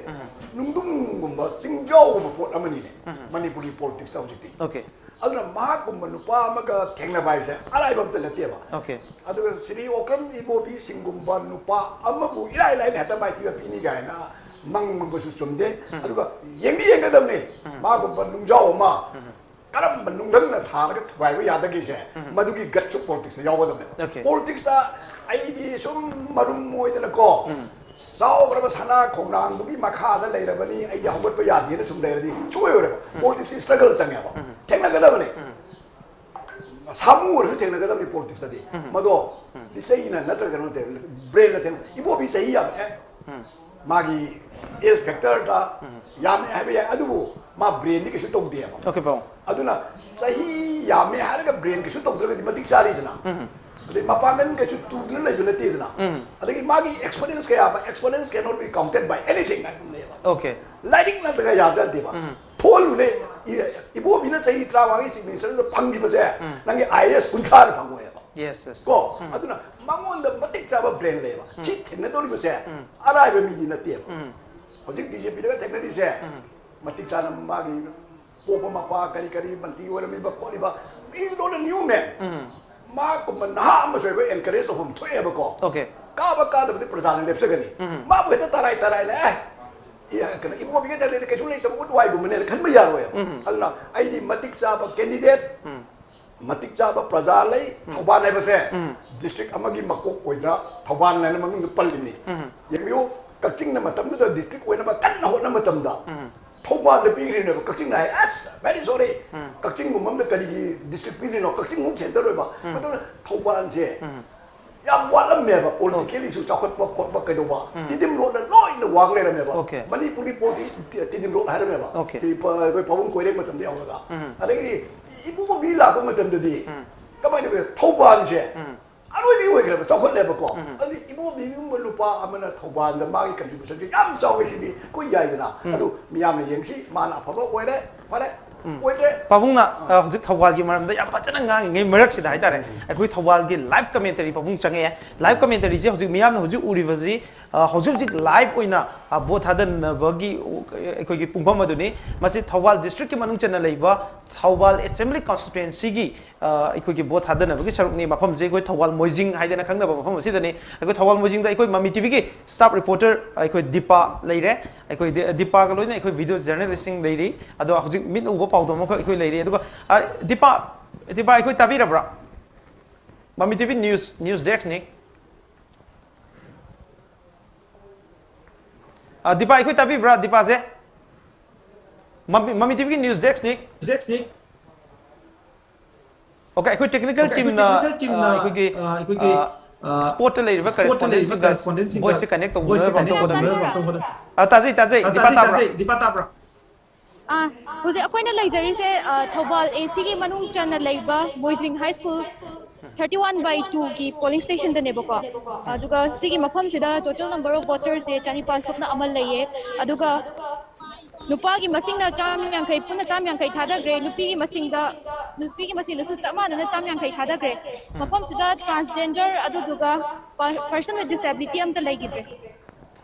ꯅꯨꯡꯗꯨꯝꯒꯨꯝꯕ ꯆꯤꯡꯖꯥꯎꯒꯨꯝꯕ ꯄꯣꯠ ꯑꯃꯅꯤꯅꯦ ꯃꯅꯤꯄꯨꯔꯒꯤ ꯄꯣꯂꯤꯇꯤꯛꯁꯇ ꯍꯧꯖꯤꯛꯇꯤ꯫ Okay. ꯑꯗꯨꯅ ꯃꯍꯥꯛꯀꯨꯝꯕ ꯅꯨꯄꯥ ꯑꯃꯒ ꯊꯦꯡꯅꯕ ꯍꯥꯏꯁꯦ ꯑꯔꯥꯏꯕ ꯑꯝꯇ ꯅꯠꯇꯦꯕ꯫ Okay. ꯑꯗꯨꯒ ꯁ꯭ꯔꯤ ꯑꯣꯀ꯭ꯔꯝ ꯏꯕꯣꯕꯤ ꯁꯤꯡꯒꯨꯝꯕ ꯅꯨꯄꯥ ꯑꯃꯕꯨ ꯏꯔꯥꯏ ꯂꯥꯏꯅ ꯍꯦꯛꯇ ꯃꯥꯏꯊꯤꯕ ꯄꯤꯅꯤ ꯀꯥꯏꯅ ꯃꯪꯕꯁꯨ ꯆꯨꯝꯗꯦ꯫ ꯑꯗꯨꯒ ꯌꯦꯡꯗꯤ ꯌꯦꯡꯒꯗꯕꯅꯤ, ꯃꯥꯒꯨꯝꯕ ꯅꯨꯡꯖꯥꯎ ꯑꯃ ꯀꯔꯝꯕ ꯅꯨꯡꯊꯪꯅ ꯊꯥꯔꯒ ꯊꯨꯒꯥꯏꯕ ꯌꯥꯗꯒꯦꯁꯦ, ꯃꯗꯨꯒꯤ ꯒꯠꯁꯨ ꯄꯣꯂꯤꯇꯤꯛꯁꯇ ꯌꯥꯎꯒꯗꯕꯅꯦꯕ꯫ Okay. ꯄꯣꯂꯤꯇꯤꯛꯁꯇ ꯑꯩꯗꯤ ꯁꯨꯝ ꯃꯔꯨꯝ ꯑꯣꯏꯗꯅꯀꯣ ꯆꯥꯎꯈ꯭ꯔꯕ ꯁꯅꯥ ꯈꯣꯡꯅꯥꯡꯗꯨꯒꯤ ꯃꯈꯥꯗ ꯂꯩꯔꯕꯅꯤ, ꯑꯩꯗꯤ ꯍꯧꯒꯠꯄ ꯌꯥꯗꯦꯅ ꯁꯨꯝ ꯂꯩꯔꯗꯤ ꯁꯣꯏ ꯑꯣꯏꯔꯦꯕ꯫ ꯄꯣꯂꯤꯇꯤꯛꯁ ꯁ꯭ꯇ꯭ꯔꯒꯜ ꯆꯪꯉꯦꯕ, ꯊꯦꯡꯅꯒꯗꯕꯅꯤ꯫ ꯁꯥꯃꯨ ꯑꯣꯏꯔꯁꯨ ꯊꯦꯡꯅꯒꯗꯕꯅꯤ ꯄꯣꯂꯤꯇꯤꯛꯁꯇꯗꯤ꯫ ꯃꯗꯣ ꯂꯤꯆꯩꯅ ꯅꯠꯇ꯭ꯔꯒ ꯀꯩꯅꯣ ꯅꯠꯇꯦ, ꯕ꯭ꯔꯦꯟꯅ ꯊꯦꯡꯅ꯫ ꯏꯕꯣꯕꯤ ꯆꯍꯤ ꯌꯥꯝꯃꯛꯑꯦ, ꯃꯥꯒꯤ ꯑꯦꯖ ꯐꯦꯛꯇꯔꯗ ꯌꯥꯝꯃꯦ ꯍꯥꯏꯕ ꯌꯥꯏ, ꯑꯗꯨꯕꯨ ꯃꯥ ꯕ꯭ꯔꯦꯟꯗꯤ ꯀꯩꯁꯨ ꯇꯧꯗꯦꯕ꯫ Okay, ꯄꯥꯕꯨꯡ꯫ ꯑꯗꯨꯅ ꯆꯍꯤ ꯌꯥꯝꯃꯦ ꯍꯥꯏꯔꯒ ꯕ꯭ꯔꯦꯟ ꯀꯩꯁꯨ ꯇꯧꯗ꯭ꯔꯒꯗꯤ ꯃꯇꯤꯛ ꯆꯥꯔꯤꯗꯅ꯫ ꯑꯗꯩ ꯃꯄꯥꯡꯒꯜ ꯀꯩꯁꯨ ꯇꯨꯗꯅ ꯂꯩꯕ ꯅꯠꯇꯦꯗꯅ꯫ ꯑꯗꯒꯤ ꯃꯥꯒꯤ experience ꯀꯌꯥ, experience cannot be counted by anything ꯍꯥꯏꯕ ꯑꯃ ꯂꯩꯌꯦꯕ꯫ Okay. ꯂꯥꯏꯔꯤꯛ ꯅꯠꯇꯒ ꯌꯥꯕ ꯌꯥꯗꯦꯕ꯫ ꯊꯣꯛꯍꯜꯂꯨꯅꯦ꯫ ꯏ-, ꯏꯕꯣꯕꯤꯅ ꯆꯍꯤ ꯇꯔꯥꯃꯉꯥꯒꯤ Chief Ministerꯗ ꯐꯪꯈꯤꯕꯁꯦ ꯅꯪꯒꯤ I A S ꯀꯨꯟꯊ꯭ꯔꯥꯅ ꯐꯪꯉꯣꯏꯕ꯫ Yes, yes. ꯀꯣ? ꯑꯗꯨꯅ ꯃꯉꯣꯟꯗ ꯃꯇꯤꯛ ꯆꯥꯕ ꯕ꯭ꯔꯦꯟ ꯂꯩꯌꯦꯕ꯫ ꯁꯤ ꯊꯦꯡꯅꯗꯧꯔꯤꯕꯁꯦ ꯑꯔꯥꯏꯕ ꯃꯤꯗꯤ ꯅꯠꯇꯦꯕ꯫ ꯍꯧꯖꯤꯛ ꯕꯤ ꯖꯦ ꯄꯤꯗꯒ ꯊꯦꯡꯅꯔꯤꯁꯦ ꯃꯇꯤꯛ ꯆꯥꯅ ꯃꯥꯒꯤ ꯄꯣꯛꯄ ꯃꯄꯥ ꯀꯔꯤ ꯀꯔꯤ ꯃꯟꯇ꯭ꯔꯤ ꯑꯣꯏꯔꯝꯃꯤꯕ ꯈꯣꯠꯂꯤꯕ, is not a new man꯫ ꯃꯥꯒꯨꯝꯕ ꯅꯍꯥ ꯑꯃꯁꯨ ꯑꯩꯈꯣꯏ encourage ꯇꯧꯐꯝ ꯊꯣꯛꯑꯦꯕꯀꯣ꯫ Okay. ꯀꯥꯕ ꯀꯥꯗꯕꯗꯤ ꯄ꯭ꯔꯖꯥꯅ ꯂꯦꯞꯆꯒꯅꯤ꯫ ꯃꯥꯕꯨ ꯍꯦꯛꯇ ꯇꯔꯥꯏ ꯇꯔꯥꯏꯅ ꯑꯦ, ꯏ-, ꯀꯩꯅꯣ, ꯏꯕꯣꯕꯤꯒ ꯇꯔꯦꯠ ꯀꯩꯁꯨ ꯂꯩꯇꯕ ꯎꯠ ꯋꯥꯏꯒꯨꯝꯕꯅꯦꯅ ꯈꯟꯕ ꯌꯥꯔꯣꯏꯕ꯫ ꯑꯗꯨꯅ ꯑꯩꯗꯤ ꯃꯇꯤꯛ ꯆꯥꯕ candidate, ꯃꯇꯤꯛ ꯆꯥꯕ ꯄ꯭ꯔꯖꯥ ꯂꯩ꯫ ꯊꯧꯕꯥꯜ ꯍꯥꯏꯕꯁꯦ district ꯑꯃꯒꯤ ꯃꯀꯣꯛ ꯑꯣꯏꯗ꯭ꯔꯥ, ꯊꯧꯕꯥꯜ ꯍꯥꯏꯅ ꯃꯃꯤꯡꯗꯣ ꯄꯜꯂꯤꯅꯤ꯫ ꯌꯦꯡꯕꯤꯌꯨ, ꯀꯛꯆꯤꯡꯅ ꯃꯇꯝꯗꯨꯗ district ꯑꯣꯏꯅꯕ ꯀꯟꯅ ꯍꯣꯠꯅꯕ ꯃꯇꯝꯗ ꯊꯧꯕꯥꯜꯗ ꯄꯤꯈ꯭ꯔꯤꯅꯦꯕ꯫ ꯀꯛꯆꯤꯡꯅ ꯍꯥꯏ, "ꯑꯁ, very sorry, ꯀꯛꯆꯤꯡꯒꯨꯝꯕ ꯑꯝꯗ ꯀꯔꯤꯒꯤ district ꯄꯤꯗ꯭ꯔꯤꯅꯣ? ꯀꯛꯆꯤꯡꯃꯨꯛ centre ꯑꯣꯏꯕ." ꯃꯇꯝꯗ ꯊꯧꯕꯥꯜꯁꯦ ꯌꯥꯝ ꯋꯥꯠꯂꯝꯃꯦꯕ, politically ꯁꯨ ꯆꯥꯎꯈꯠꯄ ꯈꯣꯠꯄ ꯀꯩꯗꯧꯕ꯫ ꯇꯤꯗꯤꯝ ꯔꯣꯗꯅ ꯂꯣꯏꯅ ꯋꯥꯡ ꯂꯩꯔꯝꯃꯦꯕ꯫ Okay. ꯃꯅꯤꯄꯨꯔꯒꯤ politics ꯇꯤꯗꯤꯝ ꯔꯣꯗ ꯍꯥꯏꯔꯝꯃꯦꯕ꯫ Okay. ꯏꯄꯥ-, ꯑꯩꯈꯣꯏ ꯄꯥꯕꯨꯡ ꯀꯣꯏꯔꯦꯡ ꯃꯇꯝꯗ ꯌꯧꯔꯒ꯫ ꯑꯗꯒꯤꯗꯤ ꯏꯕꯣꯕꯤ ꯂꯥꯛꯄ ꯃꯇꯝꯗꯗꯤ ꯀꯃꯥꯏꯅ ꯇꯧꯒꯦ? ꯊꯧꯕꯥꯜꯁꯦ ꯑꯔꯣꯏꯕꯤ ꯑꯣꯏꯈ꯭ꯔꯦꯕ, ꯆꯥꯎꯈꯠꯂꯦꯕꯀꯣ꯫ ꯑꯗꯨꯗꯤ ꯏꯕꯣꯕꯤꯒꯨꯝꯕ ꯅꯨꯄꯥ ꯑꯃꯅ ꯊꯧꯕꯥꯜꯗ ꯃꯥꯒꯤ contribution ꯁꯦ ꯌꯥꯝ ꯆꯥꯎꯋꯦ, ꯁꯤꯗꯤ ꯑꯩꯈꯣꯏ ꯌꯥꯏꯗꯅ꯫ ꯑꯗꯨ ꯃꯤꯌꯥꯝꯅ ꯌꯦꯡꯁꯤ, ꯃꯥꯅ ꯑꯐꯕ ꯑꯣꯏꯔꯦ, ꯐꯔꯦ꯫ ꯎꯝ꯫ ꯄꯥꯕꯨꯡꯅ ꯑ, ꯍꯧꯖꯤꯛ ꯊꯧꯕꯥꯜꯒꯤ ꯃꯔꯝꯗ ꯌꯥꯝ ꯐꯖꯅ ꯉꯥꯡꯉꯤꯉꯩ ꯃꯔꯛꯁꯤꯗ ꯍꯥꯏꯇꯥꯔꯦ, ꯑꯩꯈꯣꯏ ꯊꯧꯕꯥꯜꯒꯤ ꯂꯥꯏꯚ ꯀꯃꯦꯟꯇꯔꯤ ꯄꯥꯕꯨꯡ ꯆꯪꯉꯛꯑꯦ꯫ ꯂꯥꯏꯚ ꯀꯃꯦꯟꯇꯔꯤꯁꯦ ꯍꯧꯖꯤꯛ ꯃꯤꯌꯥꯝꯅ ꯍꯧꯖꯤꯛ ꯎꯔꯤꯕꯁꯤ ꯑ, ꯍꯧꯖꯤꯛ ꯍꯧꯖꯤꯛ ꯂꯥꯏꯚ ꯑꯣꯏꯅ ꯑ, ꯚꯣꯠ ꯊꯥꯗꯅꯕꯒꯤ ꯑꯩꯈꯣꯏꯒꯤ ꯄꯨꯡꯐꯝ ꯑꯗꯨꯅꯤ꯫ ꯃꯁꯤ ꯊꯧꯕꯥꯜ ꯗꯤꯁꯇ꯭ꯔꯤꯛꯀꯤ ꯃꯅꯨꯡ ꯆꯟꯅ ꯂꯩꯕ ꯊꯧꯕꯥꯜ ꯑꯦꯁꯦꯝꯕ꯭ꯂꯤ ꯀꯣꯟꯁꯇꯤꯇ꯭ꯋꯦꯟꯁꯤꯒꯤ ꯑ, ꯑꯩꯈꯣꯏꯒꯤ ꯚꯣꯠ ꯊꯥꯗꯅꯕꯒꯤ ꯁꯔꯨꯛꯅꯤ꯫ ꯃꯐꯝꯁꯦ ꯑꯩꯈꯣꯏ ꯊꯧꯕꯥꯜ ꯃꯣꯏꯖꯤꯡ ꯍꯥꯏꯗꯅ ꯈꯪꯅꯕ ꯃꯐꯝ ꯑꯁꯤꯗꯅꯤ꯫ ꯑꯩꯈꯣꯏ ꯊꯧꯕꯥꯜ ꯃꯣꯏꯖꯤꯡꯗ ꯑꯩꯈꯣꯏ ꯃꯃꯤ ꯇꯤꯚꯤꯒꯤ ꯁ꯭ꯇꯥꯐ ꯔꯤꯄꯣꯔꯇꯔ ꯑꯩꯈꯣꯏ ꯗꯤꯄꯥ ꯂꯩꯔꯦ꯫ ꯑꯩꯈꯣꯏ ꯗꯤ- ꯗꯤꯄꯥꯒ ꯂꯣꯏꯅ ꯑꯩꯈꯣꯏ ꯚꯤꯗꯤꯑꯣ ꯖꯔꯅꯦꯂꯤꯁꯁꯤꯡ ꯂꯩꯔꯤ꯫ ꯑꯗꯣ ꯍꯧꯖꯤꯛ ꯃꯤꯠ ꯎꯕ ꯄꯥꯎꯗꯝ ꯑꯃꯈꯛ ꯑꯩꯈꯣꯏ ꯂꯩꯔꯤ꯫ ꯑꯗꯨꯒ ꯑ, ꯗꯤꯄꯥ, ꯗꯤꯄꯥ, ꯑꯩꯈꯣꯏ ꯇꯥꯕꯤꯔꯕ꯭ꯔꯥ? ꯃꯃꯤ ꯇꯤꯚꯤ ꯅ꯭ꯌꯨꯁ, ꯅ꯭ꯌꯨꯁ ꯗꯦꯁ꯭ꯛꯅꯤ꯫ ꯑ, ꯗꯤꯄꯥ, ꯑꯩꯈꯣꯏ ꯇꯥꯕꯤꯕ꯭ꯔꯥ, ꯗꯤꯄꯥꯁꯦ? ꯃꯃꯤ, ꯃꯃꯤ ꯇꯤꯚꯤꯒꯤ ꯅ꯭ꯌꯨꯁ ꯗꯦꯁ꯭ꯛꯅꯤ꯫ ꯗꯦꯁ꯭ꯛꯅꯤ꯫ ꯑꯣꯀꯦ, ꯑꯩꯈꯣꯏ ꯇꯦꯛꯅꯤꯀꯦꯜ ꯑꯩꯈꯣꯏ ꯇꯤꯝꯅ, ꯇꯦꯛꯅꯤꯀꯦꯜ ꯇꯤꯝꯅ, ꯑ, ꯑꯩꯈꯣꯏꯒꯤ, ꯑ, ꯑꯩꯈꯣꯏꯒꯤ, ꯑ, ꯑ, ꯁ꯭ꯄꯣꯠꯇ ꯂꯩꯔꯤꯕ ꯁ꯭ꯄꯣꯠꯇ ꯂꯩꯔꯤꯕ ꯀꯔꯦꯁꯄꯣꯟꯗꯦꯟꯁꯤꯡꯒ ꯀꯔꯦꯁꯄꯣꯟꯗꯦꯟꯁꯤꯡꯒ ꯚꯣꯏꯁꯁꯦ ꯀꯅꯦꯛ ꯇꯧꯅꯅꯕ ꯚꯣꯏꯁꯁꯦ ꯑꯝꯇ ꯀꯅꯦꯛ ꯍꯣꯠꯅꯕꯤꯌꯨ꯫ ꯇꯧꯅꯅꯕ ꯑꯝꯇ ꯍꯣꯠꯅꯕꯤꯌꯨ꯫ ꯑ, ꯇꯥꯖꯩ, ꯇꯥꯖꯩ꯫ ꯑ, ꯗꯤꯄꯥ ꯇꯥꯖꯩ, ꯇꯥꯕ꯭ꯔꯥ? ꯇꯥꯖꯩ꯫ ꯗꯤꯄꯥ ꯇꯥꯕ꯭ꯔꯥ? ꯑ, ꯍꯧꯖꯤꯛ ꯑꯩꯈꯣꯏꯅ ꯂꯩꯖꯔꯤꯁꯦ, ꯑ, ꯊꯧꯕꯥꯜ ꯑꯦ ꯁꯤꯒꯤ ꯃꯅꯨꯡ ꯆꯟꯅ ꯂꯩꯕ ꯃꯣꯏꯖꯤꯡ high school thirty one by two ꯒꯤ ꯄꯣꯂꯤꯡ ꯁ꯭ꯇꯦꯁꯟꯗꯅꯦꯕꯀꯣ꯫ ꯑꯗꯨꯒ ꯁꯤꯒꯤ ꯃꯐꯝꯁꯤꯗ ꯇꯣꯇꯦꯜ ꯅꯝꯕꯔ ꯑꯣꯐ ꯚꯣꯇꯔꯁꯦ ꯆꯅꯤꯄꯥꯟ ꯁꯨꯞꯅ ꯑꯃ ꯂꯩꯌꯦ꯫ ꯑꯗꯨꯒ ꯅꯨꯄꯥꯒꯤ ꯃꯁꯤꯡꯅ ꯆꯥꯝ ꯌꯥꯡꯈꯩ, ꯄꯨꯟꯅ ꯆꯥꯝ ꯌꯥꯡꯈꯩ ꯊꯥꯗꯈ꯭ꯔꯦ꯫ ꯅꯨꯄꯤꯒꯤ ꯃꯁꯤꯡꯗ, ꯅꯨꯄꯤꯒꯤ ꯃꯁꯤꯡꯗꯁꯨ ꯆꯞ ꯃꯥꯟꯅꯅ ꯆꯥꯝ ꯌꯥꯡꯈꯩ ꯊꯥꯗꯈ꯭ꯔꯦ꯫ ꯃꯐꯝꯁꯤꯗ transgender ꯑꯗꯨꯗꯨꯒ per-, person with disability ꯑꯝꯇ ꯂꯩꯈꯤꯗ꯭ꯔꯦ꯫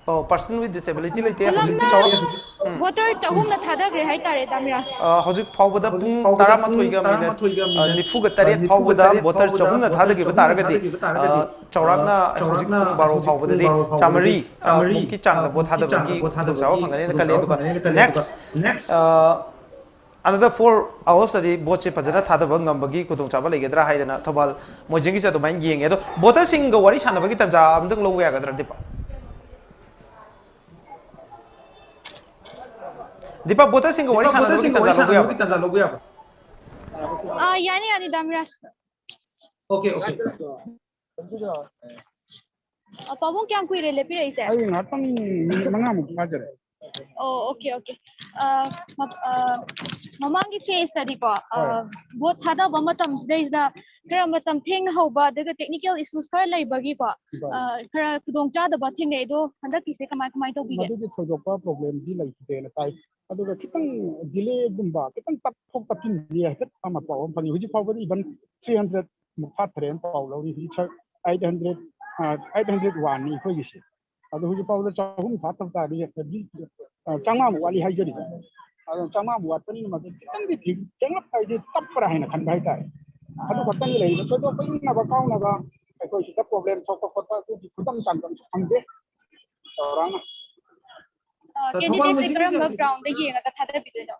ꯑꯣ, person with disability ꯂꯩꯇꯦ꯫ ꯍꯧꯖꯤꯛ ꯄꯨꯂꯞꯅ ꯆꯥꯎꯔꯥꯛ-, ꯎꯝ꯫ ꯚꯣꯇꯔ ꯆꯍꯨꯝꯅ ꯊꯥꯗꯈ꯭ꯔꯦ ꯍꯥꯏꯇꯥꯔꯦ, ꯗꯥ ꯃꯤꯔꯥꯖ꯫ ꯑ, ꯍꯧꯖꯤꯛ ꯐꯥꯎꯕꯗ ꯍꯧꯖꯤꯛ ꯄꯨꯡ ꯐꯥꯎꯕꯗ ꯇꯔꯥꯃꯥꯊꯣꯏꯒ ꯄꯨꯡ ꯃꯤꯅꯤꯠ, ꯇꯔꯥꯃꯥꯊꯣꯏꯒ ꯑ, ꯃꯤꯅꯤꯠ, ꯅꯤꯐꯨꯒ ꯇꯔꯦꯠ ꯑ, ꯐꯥꯎꯕꯗ ꯅꯤꯐꯨꯒ ꯇꯔꯦꯠ ꯚꯣꯇꯔ ꯐꯥꯎꯕꯗ ꯆꯍꯨꯝꯅ ꯚꯣꯇꯔ ꯊꯥꯗꯈꯤꯕ ꯆꯍꯨꯝꯅ ꯇꯥꯔꯒꯗꯤ, ꯊꯥꯗꯈꯤꯕ ꯇꯥꯔꯒꯗꯤ, ꯑ, ꯆꯥꯎꯔꯥꯛꯅ ꯑ, ꯍꯧꯖꯤꯛ ꯆꯥꯎꯔꯥꯛꯅ ꯄꯨꯡ ꯕꯥꯔꯣ ꯍꯧꯖꯤꯛ ꯐꯥꯎꯕꯗꯗꯤ ꯄꯨꯡ ꯕꯥꯔꯣ ꯐꯥꯎꯕꯗꯗꯤ, ꯆꯥꯃꯔꯤ, ꯑ, ꯆꯥꯃꯔꯤ, ꯃꯨꯛꯀꯤ ꯆꯥꯡꯗ ꯚꯣꯠ ꯊꯥꯗꯕꯒꯤ ꯆꯥꯡꯗ ꯚꯣꯠ ꯈꯨꯗꯣꯡꯆꯥꯕ ꯊꯥꯗꯕꯒꯤ ꯐꯪꯒꯅꯤ ꯍꯥꯏꯅ ꯈꯜꯂꯤ꯫ ꯈꯨꯗꯣꯡꯆꯥꯕ ꯑꯗꯨꯒ ꯐꯪꯒꯅꯤ ꯍꯥꯏꯅ ꯈꯜꯂꯤ꯫ Next, ꯑꯗꯨꯒ next, ꯑ, another four hours ꯇꯗꯤ ꯚꯣꯠꯁꯦ ꯐꯖꯅ ꯊꯥꯗꯕ ꯉꯝꯕꯒꯤ ꯈꯨꯗꯣꯡꯆꯥꯕ ꯂꯩꯒꯗ꯭ꯔꯥ ꯍꯥꯏꯗꯅ ꯊꯧꯕꯥꯜ ꯃꯣꯏꯖꯤꯡꯒꯤꯁꯦ ꯑꯗꯨꯃꯥꯏꯅ ꯌꯦꯡꯉꯦ꯫ ꯑꯗꯣ ꯚꯣꯇꯔꯁꯤꯡꯒ ꯋꯥꯔꯤ ꯁꯥꯟꯅꯕꯒꯤ ꯇꯥꯟꯖꯥ ꯑꯝꯇꯪ ꯂꯧꯕ ꯌꯥꯒꯗ꯭ꯔꯥ, ꯗꯤꯄꯥ? ꯗꯤꯄꯥ, ꯚꯣꯇꯔꯁꯤꯡꯒ ꯋꯥꯔꯤ ꯁꯥꯟꯅꯕꯒꯤ ꯇꯥꯟꯖꯥ ꯂꯧꯕ ꯌꯥꯕ꯭ꯔꯥ? ꯇꯥꯟꯖꯥ ꯂꯧꯕ ꯌꯥꯕ꯭ꯔꯥ? ꯑꯥ, ꯌꯥꯅꯤ, ꯌꯥꯅꯤ, ꯗꯥ ꯃꯤꯔꯥꯖ꯫ Okay, okay. ꯑ, ꯄꯥꯕꯨꯡ, ꯀꯌꯥꯝ ꯀꯨꯏꯔꯦ ꯂꯦꯞꯄꯤꯔꯛꯏꯁꯦ? ꯑꯩ ꯉꯥꯏꯍꯥꯛꯇꯪ, ꯃꯤꯅꯤꯠ ꯃꯉꯥꯃꯨꯛ ꯐꯥꯖꯔꯦ꯫ ꯑꯣ, ꯑꯣꯀꯦ, ꯑꯣꯀꯦ꯫ ꯑ, ꯃ-, ꯑ, ꯃꯃꯥꯡꯒꯤ ꯐꯦꯁꯇꯗꯤꯀꯣ, ꯍꯣꯏ꯫ ꯚꯣꯠ ꯊꯥꯗꯕ ꯃꯇꯝꯁꯤꯗꯩꯁꯤꯗ ꯈꯔ ꯃꯇꯝ ꯊꯦꯡꯅ ꯍꯧꯕ, ꯑꯗꯨꯒ ꯇꯦꯛꯅꯤꯀꯦꯜ ꯏꯁꯨꯁ ꯈꯔ ꯂꯩꯕꯒꯤꯀꯣ, ꯍꯣꯏ꯫ ꯑ, ꯈꯔ ꯈꯨꯗꯣꯡ ꯆꯥꯗꯕ ꯊꯦꯡꯅꯩ꯫ ꯑꯗꯣ ꯍꯟꯗꯛꯀꯤꯁꯦ ꯀꯃꯥꯏ ꯀꯃꯥꯏ ꯇꯧꯕꯤꯒꯦ? ꯃꯗꯨꯒꯤ ꯊꯣꯏꯗꯣꯛꯄ ꯄ꯭ꯔꯣꯕ꯭ꯂꯦꯝꯗꯤ ꯂꯩꯇꯦꯅ ꯇꯥꯏ꯫ ꯑꯗꯨꯒ ꯈꯤꯇꯪ ꯗꯤꯂꯦꯒꯨꯝꯕ, ꯈꯤꯇꯪ ꯇꯞꯊꯣꯛ ꯇꯞꯁꯤꯟꯗꯤ ꯍꯥꯏꯐꯦꯠ ꯑꯃ ꯄꯥꯎ ꯑꯃ ꯐꯪꯉꯤ꯫ ꯍꯧꯖꯤꯛ ꯐꯥꯎꯕꯗꯤ ꯏꯚꯟ ꯊ꯭ꯔꯤ ꯍꯟꯗ꯭ꯔꯦꯗ ꯃꯨꯛ ꯐꯥꯠꯇ꯭ꯔꯦꯅ ꯄꯥꯎ ꯂꯧꯔꯤ꯫ ꯍꯧꯖꯤꯛ ꯑꯩꯠ ꯍꯟꯗ꯭ꯔꯦꯗ, ꯑꯩꯠ ꯍꯟꯗ꯭ꯔꯦꯗ ꯋꯥꯟꯅꯤ ꯑꯩꯈꯣꯏꯒꯤꯁꯦ꯫ ꯑꯗꯣ ꯍꯧꯖꯤꯛ ꯐꯥꯎꯕꯗ ꯆꯍꯨꯝ ꯐꯥꯠꯇꯕ ꯇꯥꯔꯗꯤ, ꯆꯥꯝꯃꯉꯥꯃꯨꯛ ꯋꯥꯠꯂꯤ ꯍꯥꯏꯖꯔꯤꯕ꯫ ꯑꯗꯣ ꯆꯥꯝꯃꯉꯥꯃꯨꯛ ꯋꯥꯠꯄꯅꯤꯅ ꯃꯗꯨ ꯈꯤꯇꯪꯗꯤ ꯊꯦꯡ-, ꯊꯦꯡꯂꯞ ꯍꯥꯏꯗꯤ ꯇꯞꯄ꯭ꯔꯥ ꯍꯥꯏꯅ ꯈꯟꯕ ꯍꯥꯏꯇꯥꯔꯦ꯫ ꯑꯗꯨ ꯈꯛꯇꯅꯤ ꯂꯩꯔꯤꯕ꯫ ꯊꯣꯏꯗꯣꯛꯄ ꯏꯪꯅꯕ ꯀꯥꯎꯅꯕ ꯑꯩꯈꯣꯏ ꯁꯤꯗ ꯄ꯭ꯔꯣꯕ꯭ꯂꯦꯝ ꯊꯣꯛꯄ ꯈꯣꯠꯄ ꯑꯗꯨꯒꯤ ꯈꯨꯗꯝ ꯆꯥꯡꯗꯝꯁꯨ ꯐꯪꯗꯦ꯫ ꯆꯥꯎꯔꯥꯛꯅ꯫ ꯑ, ꯊꯧꯕꯥꯜ ꯀꯦꯟꯗꯤꯗꯦꯠꯁꯦ ꯃꯦꯖꯤꯛꯀꯤꯁꯦ ꯀꯔꯝꯕ ꯒ꯭ꯔꯥꯎꯟꯗ ꯌꯦꯡꯉꯒ ꯊꯥꯗꯕꯤꯗꯣꯏꯅꯣ?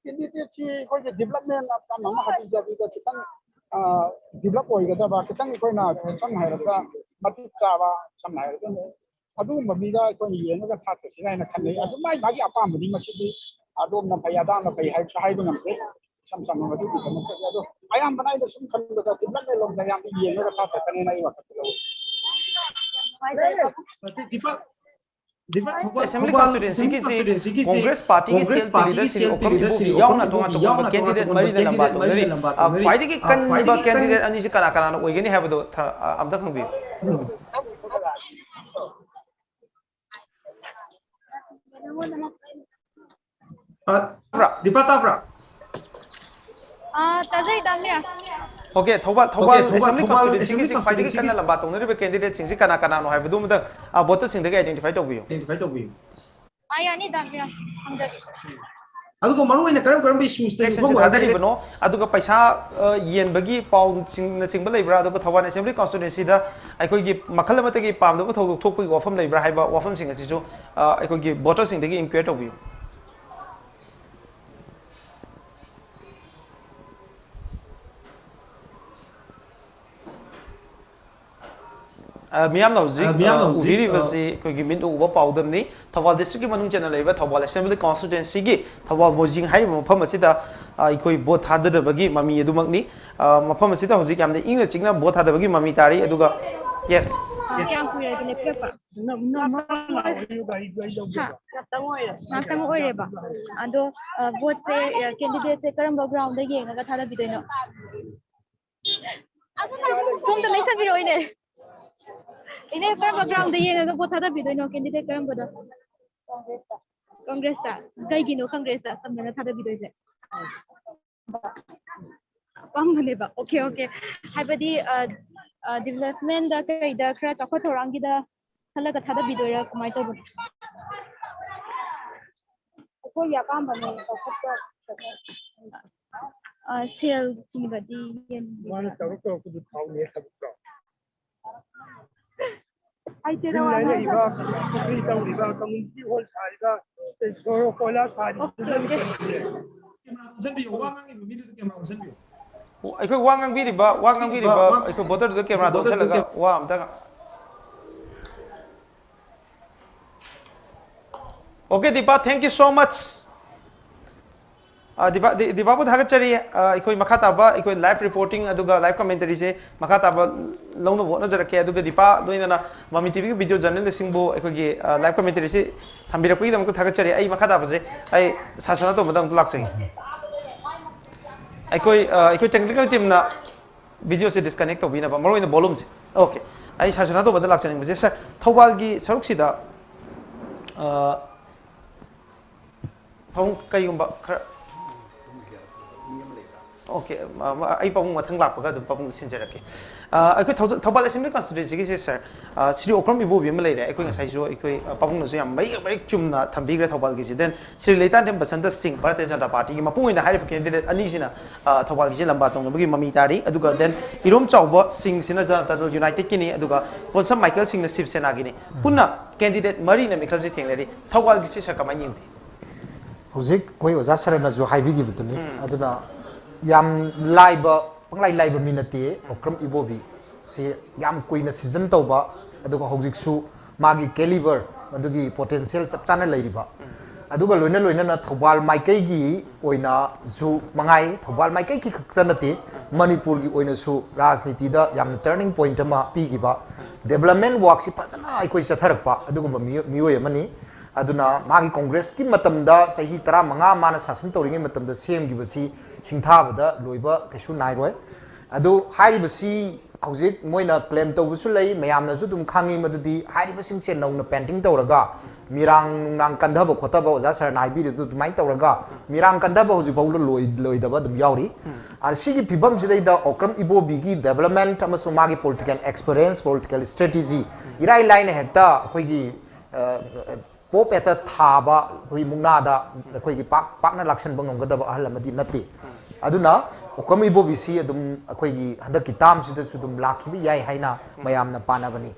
ꯀꯦꯟꯗꯤꯗꯦꯠꯁꯤ ꯑꯩꯈꯣꯏꯒꯤ ꯗꯤꯕ꯭ꯂꯞꯃꯦꯟ ꯑꯃ ꯑꯃ ꯍꯥꯏꯕꯤꯗ ꯈꯤꯇꯪ, ꯑ, ꯗꯤꯕ꯭ꯂꯞ ꯑꯣꯏꯒꯗꯕ, ꯈꯤꯇꯪ ꯑꯩꯈꯣꯏꯅ ꯁꯝꯅ ꯍꯥꯏꯔꯕꯗ ꯃꯇꯤꯛ ꯆꯥꯕ, ꯁꯝꯅ ꯍꯥꯏꯔꯕꯗ ꯑꯗꯨꯒꯨꯝꯕ ꯃꯤꯗ ꯑꯩꯈꯣꯏꯅ ꯌꯦꯡꯉꯒ ꯊꯥꯗꯁꯤꯔꯥ ꯍꯥꯏꯅ ꯈꯟꯅꯩ꯫ ꯑꯗꯨ ꯃꯥꯏ ꯃꯥꯒꯤ ꯑꯄꯥꯝꯕꯅꯤ꯫ ꯃꯁꯤꯗꯤ ꯑꯗꯣꯝꯅ ꯐꯩ ꯑꯗꯥꯝꯅ ꯐꯩ ꯍꯥꯏꯕꯁꯨ ꯍꯥꯏꯕ ꯉꯝꯗꯦ꯫ ꯏꯁꯝ ꯁꯝꯅ ꯃꯗꯨꯒꯤꯗꯃꯛꯇꯗꯤ꯫ ꯑꯗꯣ ꯑꯌꯥꯝꯕꯅ ꯑꯩꯅ ꯁꯨꯝ ꯈꯟꯕꯗ ꯗꯤꯕ꯭ꯂꯞꯃꯦꯟ ꯂꯣꯝꯗ ꯑꯌꯥꯝꯕ ꯌꯦꯡꯉꯒ ꯊꯥꯗꯔꯛꯀꯅꯦꯅ ꯑꯩ ꯋꯥꯈꯜꯗ ꯂꯧꯏ꯫ ꯅꯠꯇꯦ, ꯗꯤꯄꯥꯛ-, ꯗꯤꯄꯥꯛ ꯊꯧꯕꯥꯜ, ꯑꯦꯁꯦꯝꯕ꯭ꯂꯤ ꯊꯧꯕꯥꯜ ꯀꯟꯁꯇꯤꯇ꯭ꯌꯨꯑꯦꯟꯁꯤꯒꯤꯁꯤ ꯑꯦꯁꯦꯝꯕ꯭ꯂꯤ ꯀꯟꯁꯇꯤꯇ꯭ꯌꯨꯑꯦꯟꯁꯤꯒꯤꯁꯤ ꯀꯣꯡꯒ꯭ꯔꯦꯁ ꯄꯥꯔꯇꯤꯒꯤ ꯀꯣꯡꯒ꯭ꯔꯦꯁ ꯁꯦꯜ ꯄꯥꯔꯇꯤꯒꯤ ꯄꯤꯔꯤꯗ ꯁꯦꯜ ꯁꯤꯔꯤ ꯑꯣꯀ꯭ꯔꯝ ꯄꯤꯔꯤꯗ ꯁꯤꯔꯤ ꯏꯕꯣꯕꯤ ꯑꯣꯀ꯭ꯔꯝ ꯌꯥꯎꯅ ꯏꯕꯣꯕꯤ ꯇꯣꯉꯥꯟ ꯇꯣꯉꯥꯟꯕ ꯌꯥꯎꯅ ꯇꯣꯉꯥꯟ ꯀꯦꯟꯗꯤꯗꯦꯠ ꯇꯣꯉꯥꯟꯕ ꯃꯔꯤꯅ ꯂꯝꯕꯥ ꯀꯦꯟꯗꯤꯗꯦꯠ ꯇꯧꯅꯔꯤ꯫ ꯃꯔꯤꯅ ꯂꯝꯕꯥ ꯑ, ꯇꯧꯅꯔꯤ꯫ ꯈ꯭ꯋꯥꯏꯗꯒꯤ ꯑ, ꯀꯟꯕ ꯈ꯭ꯋꯥꯏꯗꯒꯤ ꯀꯦꯟꯗꯤꯗꯦꯠ ꯀꯟ-, ꯑꯅꯤꯁꯤ ꯀꯅꯥ ꯀꯅꯥꯅ ꯑꯣꯏꯒꯅꯤ ꯍꯥꯏꯕꯗꯣ ꯊ-, ꯑ, ꯑꯝꯇ ꯈꯪꯕꯤꯌꯨ꯫ ꯎꯝ꯫ ꯑ, ꯇꯥꯕ꯭ꯔꯥ? ꯗꯤꯄꯥ ꯇꯥꯕ꯭ꯔꯥ? ꯑꯥ, ꯇꯥꯖꯩ, ꯇꯥꯃꯤꯌꯥ꯫ ꯑꯣꯀꯦ, ꯊꯧꯕꯥꯜ, ꯑꯣꯀꯦ, ꯊꯧꯕꯥꯜ ꯊꯧꯕꯥꯜ, ꯑꯦꯁꯦꯝꯕ꯭ꯂꯤ ꯊꯧꯕꯥꯜ ꯀꯟꯁꯇꯤꯇ꯭ꯌꯨꯑꯦꯟꯁꯤꯒꯤꯁꯤ ꯑꯦꯁꯦꯝꯕ꯭ꯂꯤ ꯈ꯭ꯋꯥꯏꯗꯒꯤ ꯀꯟꯅ ꯀꯟꯁꯇꯤꯇ꯭ꯌꯨꯑꯦꯟꯁꯤꯒꯤꯁꯤ ꯂꯝꯕꯥ ꯇꯧꯅꯔꯤꯕ ꯀꯦꯟꯗꯤꯗꯦꯠꯁꯤꯡꯁꯤ ꯀꯅꯥ ꯀꯅꯥꯅꯣ ꯍꯥꯏꯕꯗꯨꯃꯗ, ꯑ, ꯚꯣꯇꯔꯁꯤꯡꯗꯒꯤ ꯑꯥꯏꯗꯦꯟꯇꯤꯐꯥꯏ ꯇꯧꯕꯤꯌꯨ꯫ ꯑꯥꯏꯗꯦꯟꯇꯤꯐꯥꯏ ꯇꯧꯕꯤꯌꯨ꯫ ꯑꯥ, ꯌꯥꯅꯤ, ꯗꯥ ꯃꯤꯔꯥꯖ, ꯈꯪꯖꯒꯦ꯫ ꯑꯗꯨꯒ ꯃꯔꯨ ꯑꯣꯏꯅ ꯀꯔꯝ ꯀꯔꯝꯕ ꯏꯁꯨꯁꯇ ꯏꯂꯦꯛꯁꯟꯁꯤ ꯌꯨꯝꯐꯝ ꯑꯣꯏꯔꯒꯗꯤ ꯊꯥꯗꯔꯤꯕꯅꯣ? ꯑꯗꯨꯒ ꯄꯩꯁꯥ, ꯑ, ꯌꯦꯟꯕꯒꯤ ꯄꯥꯎꯁꯤꯡꯅꯆꯤꯡꯕ ꯂꯩꯕ꯭ꯔꯥ? ꯑꯗꯨꯒ ꯊꯧꯕꯥꯜ ꯑꯦꯁꯦꯝꯕ꯭ꯂꯤ ꯀꯟꯁꯇꯤꯇ꯭ꯌꯨꯑꯦꯟꯁꯤꯗ ꯑꯩꯈꯣꯏꯒꯤ ꯃꯈꯜ ꯑꯃꯠꯇꯒꯤ ꯄꯥꯝꯗꯕ ꯊꯧꯗꯣꯛ ꯊꯣꯛꯄꯒꯤ ꯋꯥꯐꯝ ꯂꯩꯕ꯭ꯔꯥ ꯍꯥꯏꯕ ꯋꯥꯐꯝꯁꯤꯡ ꯑꯁꯤꯁꯨ, ꯑ, ꯑꯩꯈꯣꯏꯒꯤ ꯚꯣꯇꯔꯁꯤꯡꯗꯒꯤ ꯏꯟꯀ꯭ꯋꯦꯔ ꯇꯧꯕꯤꯌꯨ꯫ ꯑ, ꯃꯤꯌꯥꯝꯅ ꯍꯧꯖꯤꯛ, ꯑ, ꯃꯤꯌꯥꯝꯅ ꯑ, ꯍꯧꯖꯤꯛ, ꯎꯕꯤꯔꯤꯕꯁꯤ ꯑ, ꯑꯩꯈꯣꯏꯒꯤ ꯃꯤꯠꯅ ꯎꯕ ꯄꯥꯎꯗꯝꯅꯤ꯫ ꯊꯧꯕꯥꯜ ꯗꯤꯁꯇ꯭ꯔꯤꯛꯀꯤ ꯃꯅꯨꯡ ꯆꯟꯅ ꯂꯩꯕ ꯊꯧꯕꯥꯜ ꯑꯦꯁꯦꯝꯕ꯭ꯂꯤ ꯀꯟꯁꯇꯤꯇ꯭ꯌꯨꯑꯦꯟꯁꯤꯒꯤ ꯊꯧꯕꯥꯜ ꯃꯣꯏꯖꯤꯡ ꯍꯥꯏꯔꯤꯕ ꯃꯐꯝ ꯑꯁꯤꯗ, ꯑ, ꯑꯩꯈꯣꯏ ꯚꯣꯠ ꯊꯥꯗꯅꯕꯒꯤ ꯃꯃꯤ ꯑꯗꯨꯃꯛꯅꯤ꯫ ꯑ, ꯃꯐꯝ ꯑꯁꯤꯗ ꯍꯧꯖꯤꯛ ꯌꯥꯝꯅ ꯏꯪꯅ ꯆꯤꯛꯅ ꯚꯣꯠ ꯊꯥꯗꯕꯒꯤ ꯃꯃꯤ ꯇꯥꯔꯤ꯫ ꯑꯗꯨꯒ Yes. ꯀꯌꯥꯝ ꯀꯨꯏꯔꯒꯦ ꯂꯦꯞꯄꯤꯔꯛꯄ? ꯍꯥ? ꯉꯥꯛꯇꯪ ꯑꯣꯏꯔꯦꯕ꯫ ꯑꯗꯣ ꯚꯣꯠꯁꯦ ꯀꯦꯟꯗꯤꯗꯦꯠꯁꯦ ꯀꯔꯝꯕ ꯒ꯭ꯔꯥꯎꯟꯗ ꯌꯦꯡꯉꯒ ꯊꯥꯗꯕꯤꯗꯣꯏꯅꯣ? ꯁꯣꯝꯗ ꯂꯩꯁꯟꯕꯤꯔꯛꯑꯣ, ꯏꯅꯦ꯫ ꯏꯅꯦ, ꯀꯔꯝꯕ ꯒ꯭ꯔꯥꯎꯟꯗ ꯌꯦꯡꯉꯒ ꯚꯣꯠ ꯊꯥꯗꯕꯤꯗꯣꯏꯅꯣ? ꯀꯦꯟꯗꯤꯗꯦꯠ ꯀꯔꯝꯕꯗꯣ? ꯀꯪꯒ꯭ꯔꯦꯁꯇ꯫ ꯀꯩꯒꯤꯅꯣ ꯀꯪꯒ꯭ꯔꯦꯁꯇ ꯇꯝꯅꯅ ꯊꯥꯗꯕꯤꯗꯣꯏꯁꯦ? ꯑꯄꯥꯝꯕꯅꯦꯕ꯫ Okay, okay. ꯍꯥꯏꯕꯗꯤ ꯗꯤꯕꯂꯞꯃꯦꯟꯗ ꯀꯩꯗ ꯈꯔ ꯆꯥꯎꯈꯠ ꯊꯧꯔꯥꯡꯒꯤꯗ ꯈꯜꯂꯒ ꯊꯥꯗꯕꯤꯗꯣꯏꯔꯥ, ꯀꯃꯥꯏꯅ ꯇꯧꯕꯅꯣ? ꯑꯩꯈꯣꯏꯒꯤ ꯑꯄꯥꯝꯕꯅꯦ ꯆꯥꯎꯈꯠꯄ꯫ ꯁꯦꯜꯒꯨꯝꯕꯗꯤ ꯌꯦꯟꯕꯤꯕ꯭ꯔꯥ? ꯃꯥꯅ ꯇꯧꯔꯛ ꯇꯧꯔꯛꯄꯗꯨ ꯊꯥꯎꯅꯦ ꯊꯕꯛꯇꯣ꯫ ꯍꯩꯇꯦꯗ ꯌꯨꯝ ꯋꯥ ꯂꯩꯔ ꯉꯥꯡꯕ꯫ ꯂꯩꯕ, ꯄꯨꯈ꯭ꯔꯤ ꯇꯧꯔꯤꯕ, ꯀꯝꯃ꯭ꯌꯨꯅꯤꯇꯤ ꯍꯣꯜ ꯁꯥꯔꯤꯕ, ꯁꯣꯔꯣꯛ ꯀꯣꯏꯂꯥ ꯁꯥꯔꯤꯕ, ꯑꯣꯀꯦ, ꯑꯣꯀꯦ꯫ ꯀꯦꯃꯦꯔꯥ ꯑꯣꯟꯁꯤꯟꯕꯤꯌꯨ, ꯋꯥ ꯉꯥꯡꯉꯤꯕ ꯃꯤꯗꯨꯗ ꯀꯦꯃꯦꯔꯥ ꯑꯣꯟꯁꯤꯟꯕꯤꯌꯨ꯫ ꯑꯩꯈꯣꯏ ꯋꯥ ꯉꯥꯡꯕꯤꯔꯤꯕ ꯋꯥ ꯉꯥꯡꯕꯤꯔꯤꯕ ꯑꯩꯈꯣꯏ ꯚꯣꯇꯔꯗꯨꯗ ꯀꯦꯃꯦꯔꯥꯗ ꯑꯣꯟꯁꯤꯜꯂꯒ ꯋꯥ ꯑꯝꯇ ꯉꯥꯡ- Okay, Deepa, thank you so much. ꯑ, ꯗꯤꯄꯥ ꯗꯤ- ꯗꯤꯄꯥꯕꯨ ꯊꯥꯒꯠꯆꯔꯤ꯫ ꯑ, ꯑꯩꯈꯣꯏ ꯃꯈꯥ ꯇꯥꯕ ꯑꯩꯈꯣꯏ ꯂꯥꯏꯐ ꯔꯤꯄꯣꯔꯇꯤꯡ ꯑꯗꯨꯒ ꯂꯥꯏꯐ ꯀꯃꯦꯟꯇꯔꯤꯁꯦ ꯃꯈꯥ ꯇꯥꯕ ꯂꯧꯅꯕ ꯍꯣꯠꯅꯖꯔꯛꯀꯦ꯫ ꯑꯗꯨꯒ ꯗꯤꯄꯥ ꯂꯣꯏꯅꯅ ꯃꯃꯤ ꯇꯤꯚꯤꯒꯤ ꯚꯤꯗꯤꯑꯣ ꯖꯔꯅꯦꯂꯤꯁꯁꯤꯡꯕꯨ ꯑꯩꯈꯣꯏꯒꯤ ꯂꯥꯏꯐ ꯀꯃꯦꯟꯇꯔꯤꯁꯤ ꯊꯝꯕꯤꯔꯛꯄꯒꯤꯗꯃꯛꯇ ꯊꯥꯒꯠꯆꯔꯤ꯫ ꯑꯩ ꯃꯈꯥ ꯇꯥꯕꯁꯦ ꯑꯩ ꯁꯥꯔ ꯁꯅꯥꯇꯣꯝꯕꯗ ꯑꯃꯨꯛꯇ ꯂꯥꯛꯆꯒꯦ꯫ ꯑꯩꯈꯣꯏ ꯑ, ꯑꯩꯈꯣꯏ ꯇꯦꯛꯅꯤꯀꯦꯜ ꯇꯤꯝꯅ ꯚꯤꯗꯤꯑꯣꯁꯦ ꯗꯤꯁꯀꯅꯦꯛ ꯇꯧꯕꯤꯅꯕ, ꯃꯔꯨꯑꯣꯏꯅ ꯚꯣꯂꯨꯝꯁꯦ꯫ ꯑꯣꯀꯦ, ꯑꯩ ꯁꯥꯔ ꯁꯅꯥꯇꯣꯝꯕꯗ ꯂꯥꯛꯆꯅꯤꯡꯕꯁꯦ, ꯁꯥꯔ, ꯊꯧꯕꯥꯜꯒꯤ ꯁꯔꯨꯛꯁꯤꯗ ꯑ, ꯐꯃꯨꯡ ꯀꯔꯤꯒꯨꯝꯕ ꯈꯔ ꯑꯣꯀꯦ, ꯑ, ꯑ, ꯑꯩ ꯄꯥꯕꯨꯡ ꯃꯊꯪ ꯂꯥꯛꯄꯒ ꯑꯗꯨꯝ ꯄꯥꯕꯨꯡꯗ ꯁꯤꯟꯖꯔꯛꯀꯦ꯫ ꯑ, ꯑꯩꯈꯣꯏ ꯊꯧꯖ- ꯊꯧꯕꯥꯜ ꯑꯦꯁꯦꯝꯕ꯭ꯂꯤ ꯀꯟꯁꯇꯤꯇ꯭ꯋꯦꯟꯁꯤꯒꯤꯁꯦ ꯁꯥꯔ, ꯑ, ꯁ꯭ꯔꯤ ꯑꯣꯀ꯭ꯔꯝ ꯏꯕꯣꯕꯤ ꯑꯃ ꯂꯩꯔꯦ꯫ ꯑꯩꯈꯣꯏ ꯉꯁꯥꯏꯁꯨ ꯑꯩꯈꯣꯏ, ꯑ, ꯄꯥꯕꯨꯡꯅꯁꯨ ꯌꯥꯝ ꯃꯌꯦꯛ ꯃꯔꯤꯛ ꯆꯨꯝꯅ ꯊꯝꯕꯤꯈ꯭ꯔꯦ ꯊꯧꯕꯥꯜꯒꯤꯁꯦ꯫ ꯗꯦꯟ ꯁ꯭ꯔꯤ ꯂꯩꯇꯥꯟꯊꯦꯝ ꯕꯁꯟꯇ ꯁꯤꯡ, ꯚꯥꯔꯇꯤꯌ ꯖꯅꯇꯥ ꯄꯥꯔꯇꯤꯒꯤ ꯃꯄꯨꯡ ꯑꯣꯏꯅ ꯍꯥꯏꯔꯤꯕ ꯀꯦꯟꯗꯤꯗꯦꯠ ꯑꯅꯤꯁꯤꯅ, ꯑ, ꯊꯧꯕꯥꯜꯒꯤꯁꯦ ꯂꯝꯕꯥ ꯇꯧꯅꯕꯒꯤ ꯃꯃꯤ ꯇꯥꯔꯤ꯫ ꯑꯗꯨꯒ ꯗꯦꯟ ꯏꯔꯣꯝ ꯆꯥꯎꯕ ꯁꯤꯡꯁꯤꯅ ꯖꯅꯇꯥ ꯗꯜ ꯌꯨꯅꯥꯏꯇꯦꯗꯀꯤꯅꯤ, ꯑꯗꯨꯒ ꯄꯣꯟꯁꯝ ꯃꯥꯏꯀꯦꯜ ꯁꯤꯡꯅ ꯁꯤꯕ ꯁꯦꯅꯥꯒꯤꯅꯤ꯫ ꯄꯨꯟꯅ ꯀꯦꯟꯗꯤꯗꯦꯠ ꯃꯔꯤꯅ ꯃꯤꯈꯜꯁꯦ ꯊꯦꯡꯅꯔꯤ꯫ ꯊꯧꯕꯥꯜꯒꯤꯁꯤ ꯁꯥꯔ ꯀꯃꯥꯏꯅ ꯌꯦꯡꯕꯤ? ꯍꯧꯖꯤꯛ ꯑꯩꯈꯣꯏ ꯑꯣꯖꯥ ꯁꯔꯅꯁꯨ ꯍꯥꯏꯕꯤꯈꯤꯕꯗꯨꯅꯤ꯫ ꯑꯗꯨꯅ ꯌꯥꯝ ꯂꯥꯏꯕ, ꯄꯪꯂꯥꯏ ꯂꯥꯏꯕ ꯃꯤ ꯅꯠꯇꯦ ꯑꯣꯀ꯭ꯔꯝ ꯏꯕꯣꯕꯤ꯫ ꯁꯤ ꯌꯥꯝ ꯀꯨꯏꯅ ꯁꯤꯖꯟ ꯇꯧꯕ, ꯑꯗꯨꯒ ꯍꯧꯖꯤꯛꯁꯨ ꯃꯥꯒꯤ ꯀꯦꯂꯤꯕꯔ, ꯃꯗꯨꯒꯤ ꯄꯣꯇꯦꯟꯁꯤꯌꯦꯜ ꯆꯞ ꯆꯥꯅ ꯂꯩꯔꯤꯕ꯫ ꯑꯗꯨꯒ ꯂꯣꯏꯅ ꯂꯣꯏꯅꯅ ꯊꯧꯕꯥꯜ ꯃꯥꯏꯀꯩꯒꯤ ꯑꯣꯏꯅꯁꯨ ꯃꯉꯥꯏ, ꯊꯧꯕꯥꯜ ꯃꯥꯏꯀꯩꯒꯤ ꯈꯛꯇ ꯅꯠꯇꯦ, ꯃꯅꯤꯄꯨꯔꯒꯤ ꯑꯣꯏꯅꯁꯨ ꯔꯥꯖꯅꯤꯇꯤꯗ ꯌꯥꯝꯅ ꯇꯔꯅꯤꯡ ꯄꯣꯏꯟꯠ ꯑꯃ ꯄꯤꯈꯤꯕ ꯗꯦꯕꯂꯞꯃꯦꯟ ꯋꯥꯔꯛꯁꯤ ꯐꯖꯅ ꯑꯩꯈꯣꯏ ꯆꯠꯊꯔꯛꯄ ꯑꯗꯨꯒꯨꯝꯕ ꯃꯤꯑꯣ- ꯃꯤꯑꯣꯏ ꯑꯃꯅꯤ꯫ ꯑꯗꯨꯅ ꯃꯥꯒꯤ ꯀꯣꯡꯒ꯭ꯔꯦꯁꯀꯤ ꯃꯇꯝꯗ ꯆꯍꯤ ꯇꯔꯥꯃꯉꯥ ꯃꯥꯅ ꯁꯥꯁꯟ ꯇꯧꯔꯤꯉꯩ ꯃꯇꯝꯗ ꯁꯦꯝꯈꯤꯕꯁꯤ ꯁꯤꯡꯊꯥꯕꯗ ꯂꯣꯏꯕ ꯀꯩꯁꯨ ꯅꯥꯏꯔꯣꯏ꯫ ꯑꯗꯨ ꯍꯥꯏꯔꯤꯕꯁꯤ ꯍꯧꯖꯤꯛ ꯃꯣꯏꯅ ꯀ꯭ꯂꯦꯝ ꯇꯧꯕꯁꯨ ꯂꯩ, ꯃꯌꯥꯝꯅꯁꯨ ꯑꯗꯨꯝ ꯈꯪꯉꯤ, ꯃꯗꯨꯗꯤ ꯍꯥꯏꯔꯤꯕꯁꯤꯡꯁꯦ ꯅꯧꯅ ꯄꯦꯟꯇꯤꯡ ꯇꯧꯔꯒ ꯃꯤꯔꯥꯡ ꯅꯨꯡꯅꯥꯡ ꯀꯟꯊꯕ ꯈꯣꯠꯊꯕ, ꯑꯣꯖꯥ ꯁꯔꯅ ꯍꯥꯏꯕꯤꯔꯤꯗꯨ ꯑꯗꯨꯃꯥꯏꯅ ꯇꯧꯔꯒ ꯃꯤꯔꯥꯡ ꯀꯟꯊꯕ ꯍꯧꯖꯤꯛ ꯐꯥꯎꯗ ꯂꯣꯏ- ꯂꯣꯏꯗꯕ ꯑꯗꯨꯝ ꯌꯥꯎꯔꯤ꯫ ꯑ, ꯁꯤꯒꯤ ꯐꯤꯕꯝꯁꯤꯗꯩꯗ ꯑꯣꯀ꯭ꯔꯝ ꯏꯕꯣꯕꯤꯒꯤ ꯗꯦꯕꯂꯞꯃꯦꯟ ꯑꯃꯁꯨꯡ ꯃꯥꯒꯤ ꯄꯣꯂꯤꯇꯤꯀꯦꯜ ꯑꯦꯛꯁꯄꯤꯔꯤꯌꯦꯟꯁ, ꯄꯣꯂꯤꯇꯤꯀꯦꯜ ꯁ꯭ꯇ꯭ꯔꯦꯇꯦꯖꯤ ꯏꯔꯥꯏ ꯂꯥꯏꯅ ꯍꯦꯛꯇ ꯑꯩꯈꯣꯏꯒꯤ, ꯑ, ꯄꯣꯞ ꯍꯦꯛꯇ ꯊꯥꯕ, ꯑꯩꯈꯣꯏ ꯃꯨꯛꯅꯥꯗ ꯑꯩꯈꯣꯏꯒꯤ ꯄꯥꯛ ꯄꯥꯛꯅ ꯂꯥꯛꯁꯟꯕ ꯉꯝꯒꯗꯕ ꯑꯍꯜ ꯑꯃꯗꯤ ꯅꯠꯇꯦ꯫ ꯑꯗꯨꯅ ꯑꯣꯀ꯭ꯔꯝ ꯏꯕꯣꯕꯤꯁꯤ ꯑꯗꯨꯝ ꯑꯩꯈꯣꯏꯒꯤ ꯍꯟꯗꯛꯀꯤ ꯇꯥꯝꯁꯤꯗꯁꯨ ꯑꯗꯨꯝ ꯂꯥꯛꯈꯤꯕ ꯌꯥꯏ ꯍꯥꯏꯅ ꯃꯌꯥꯝꯅ ꯄꯥꯅꯕꯅꯤ꯫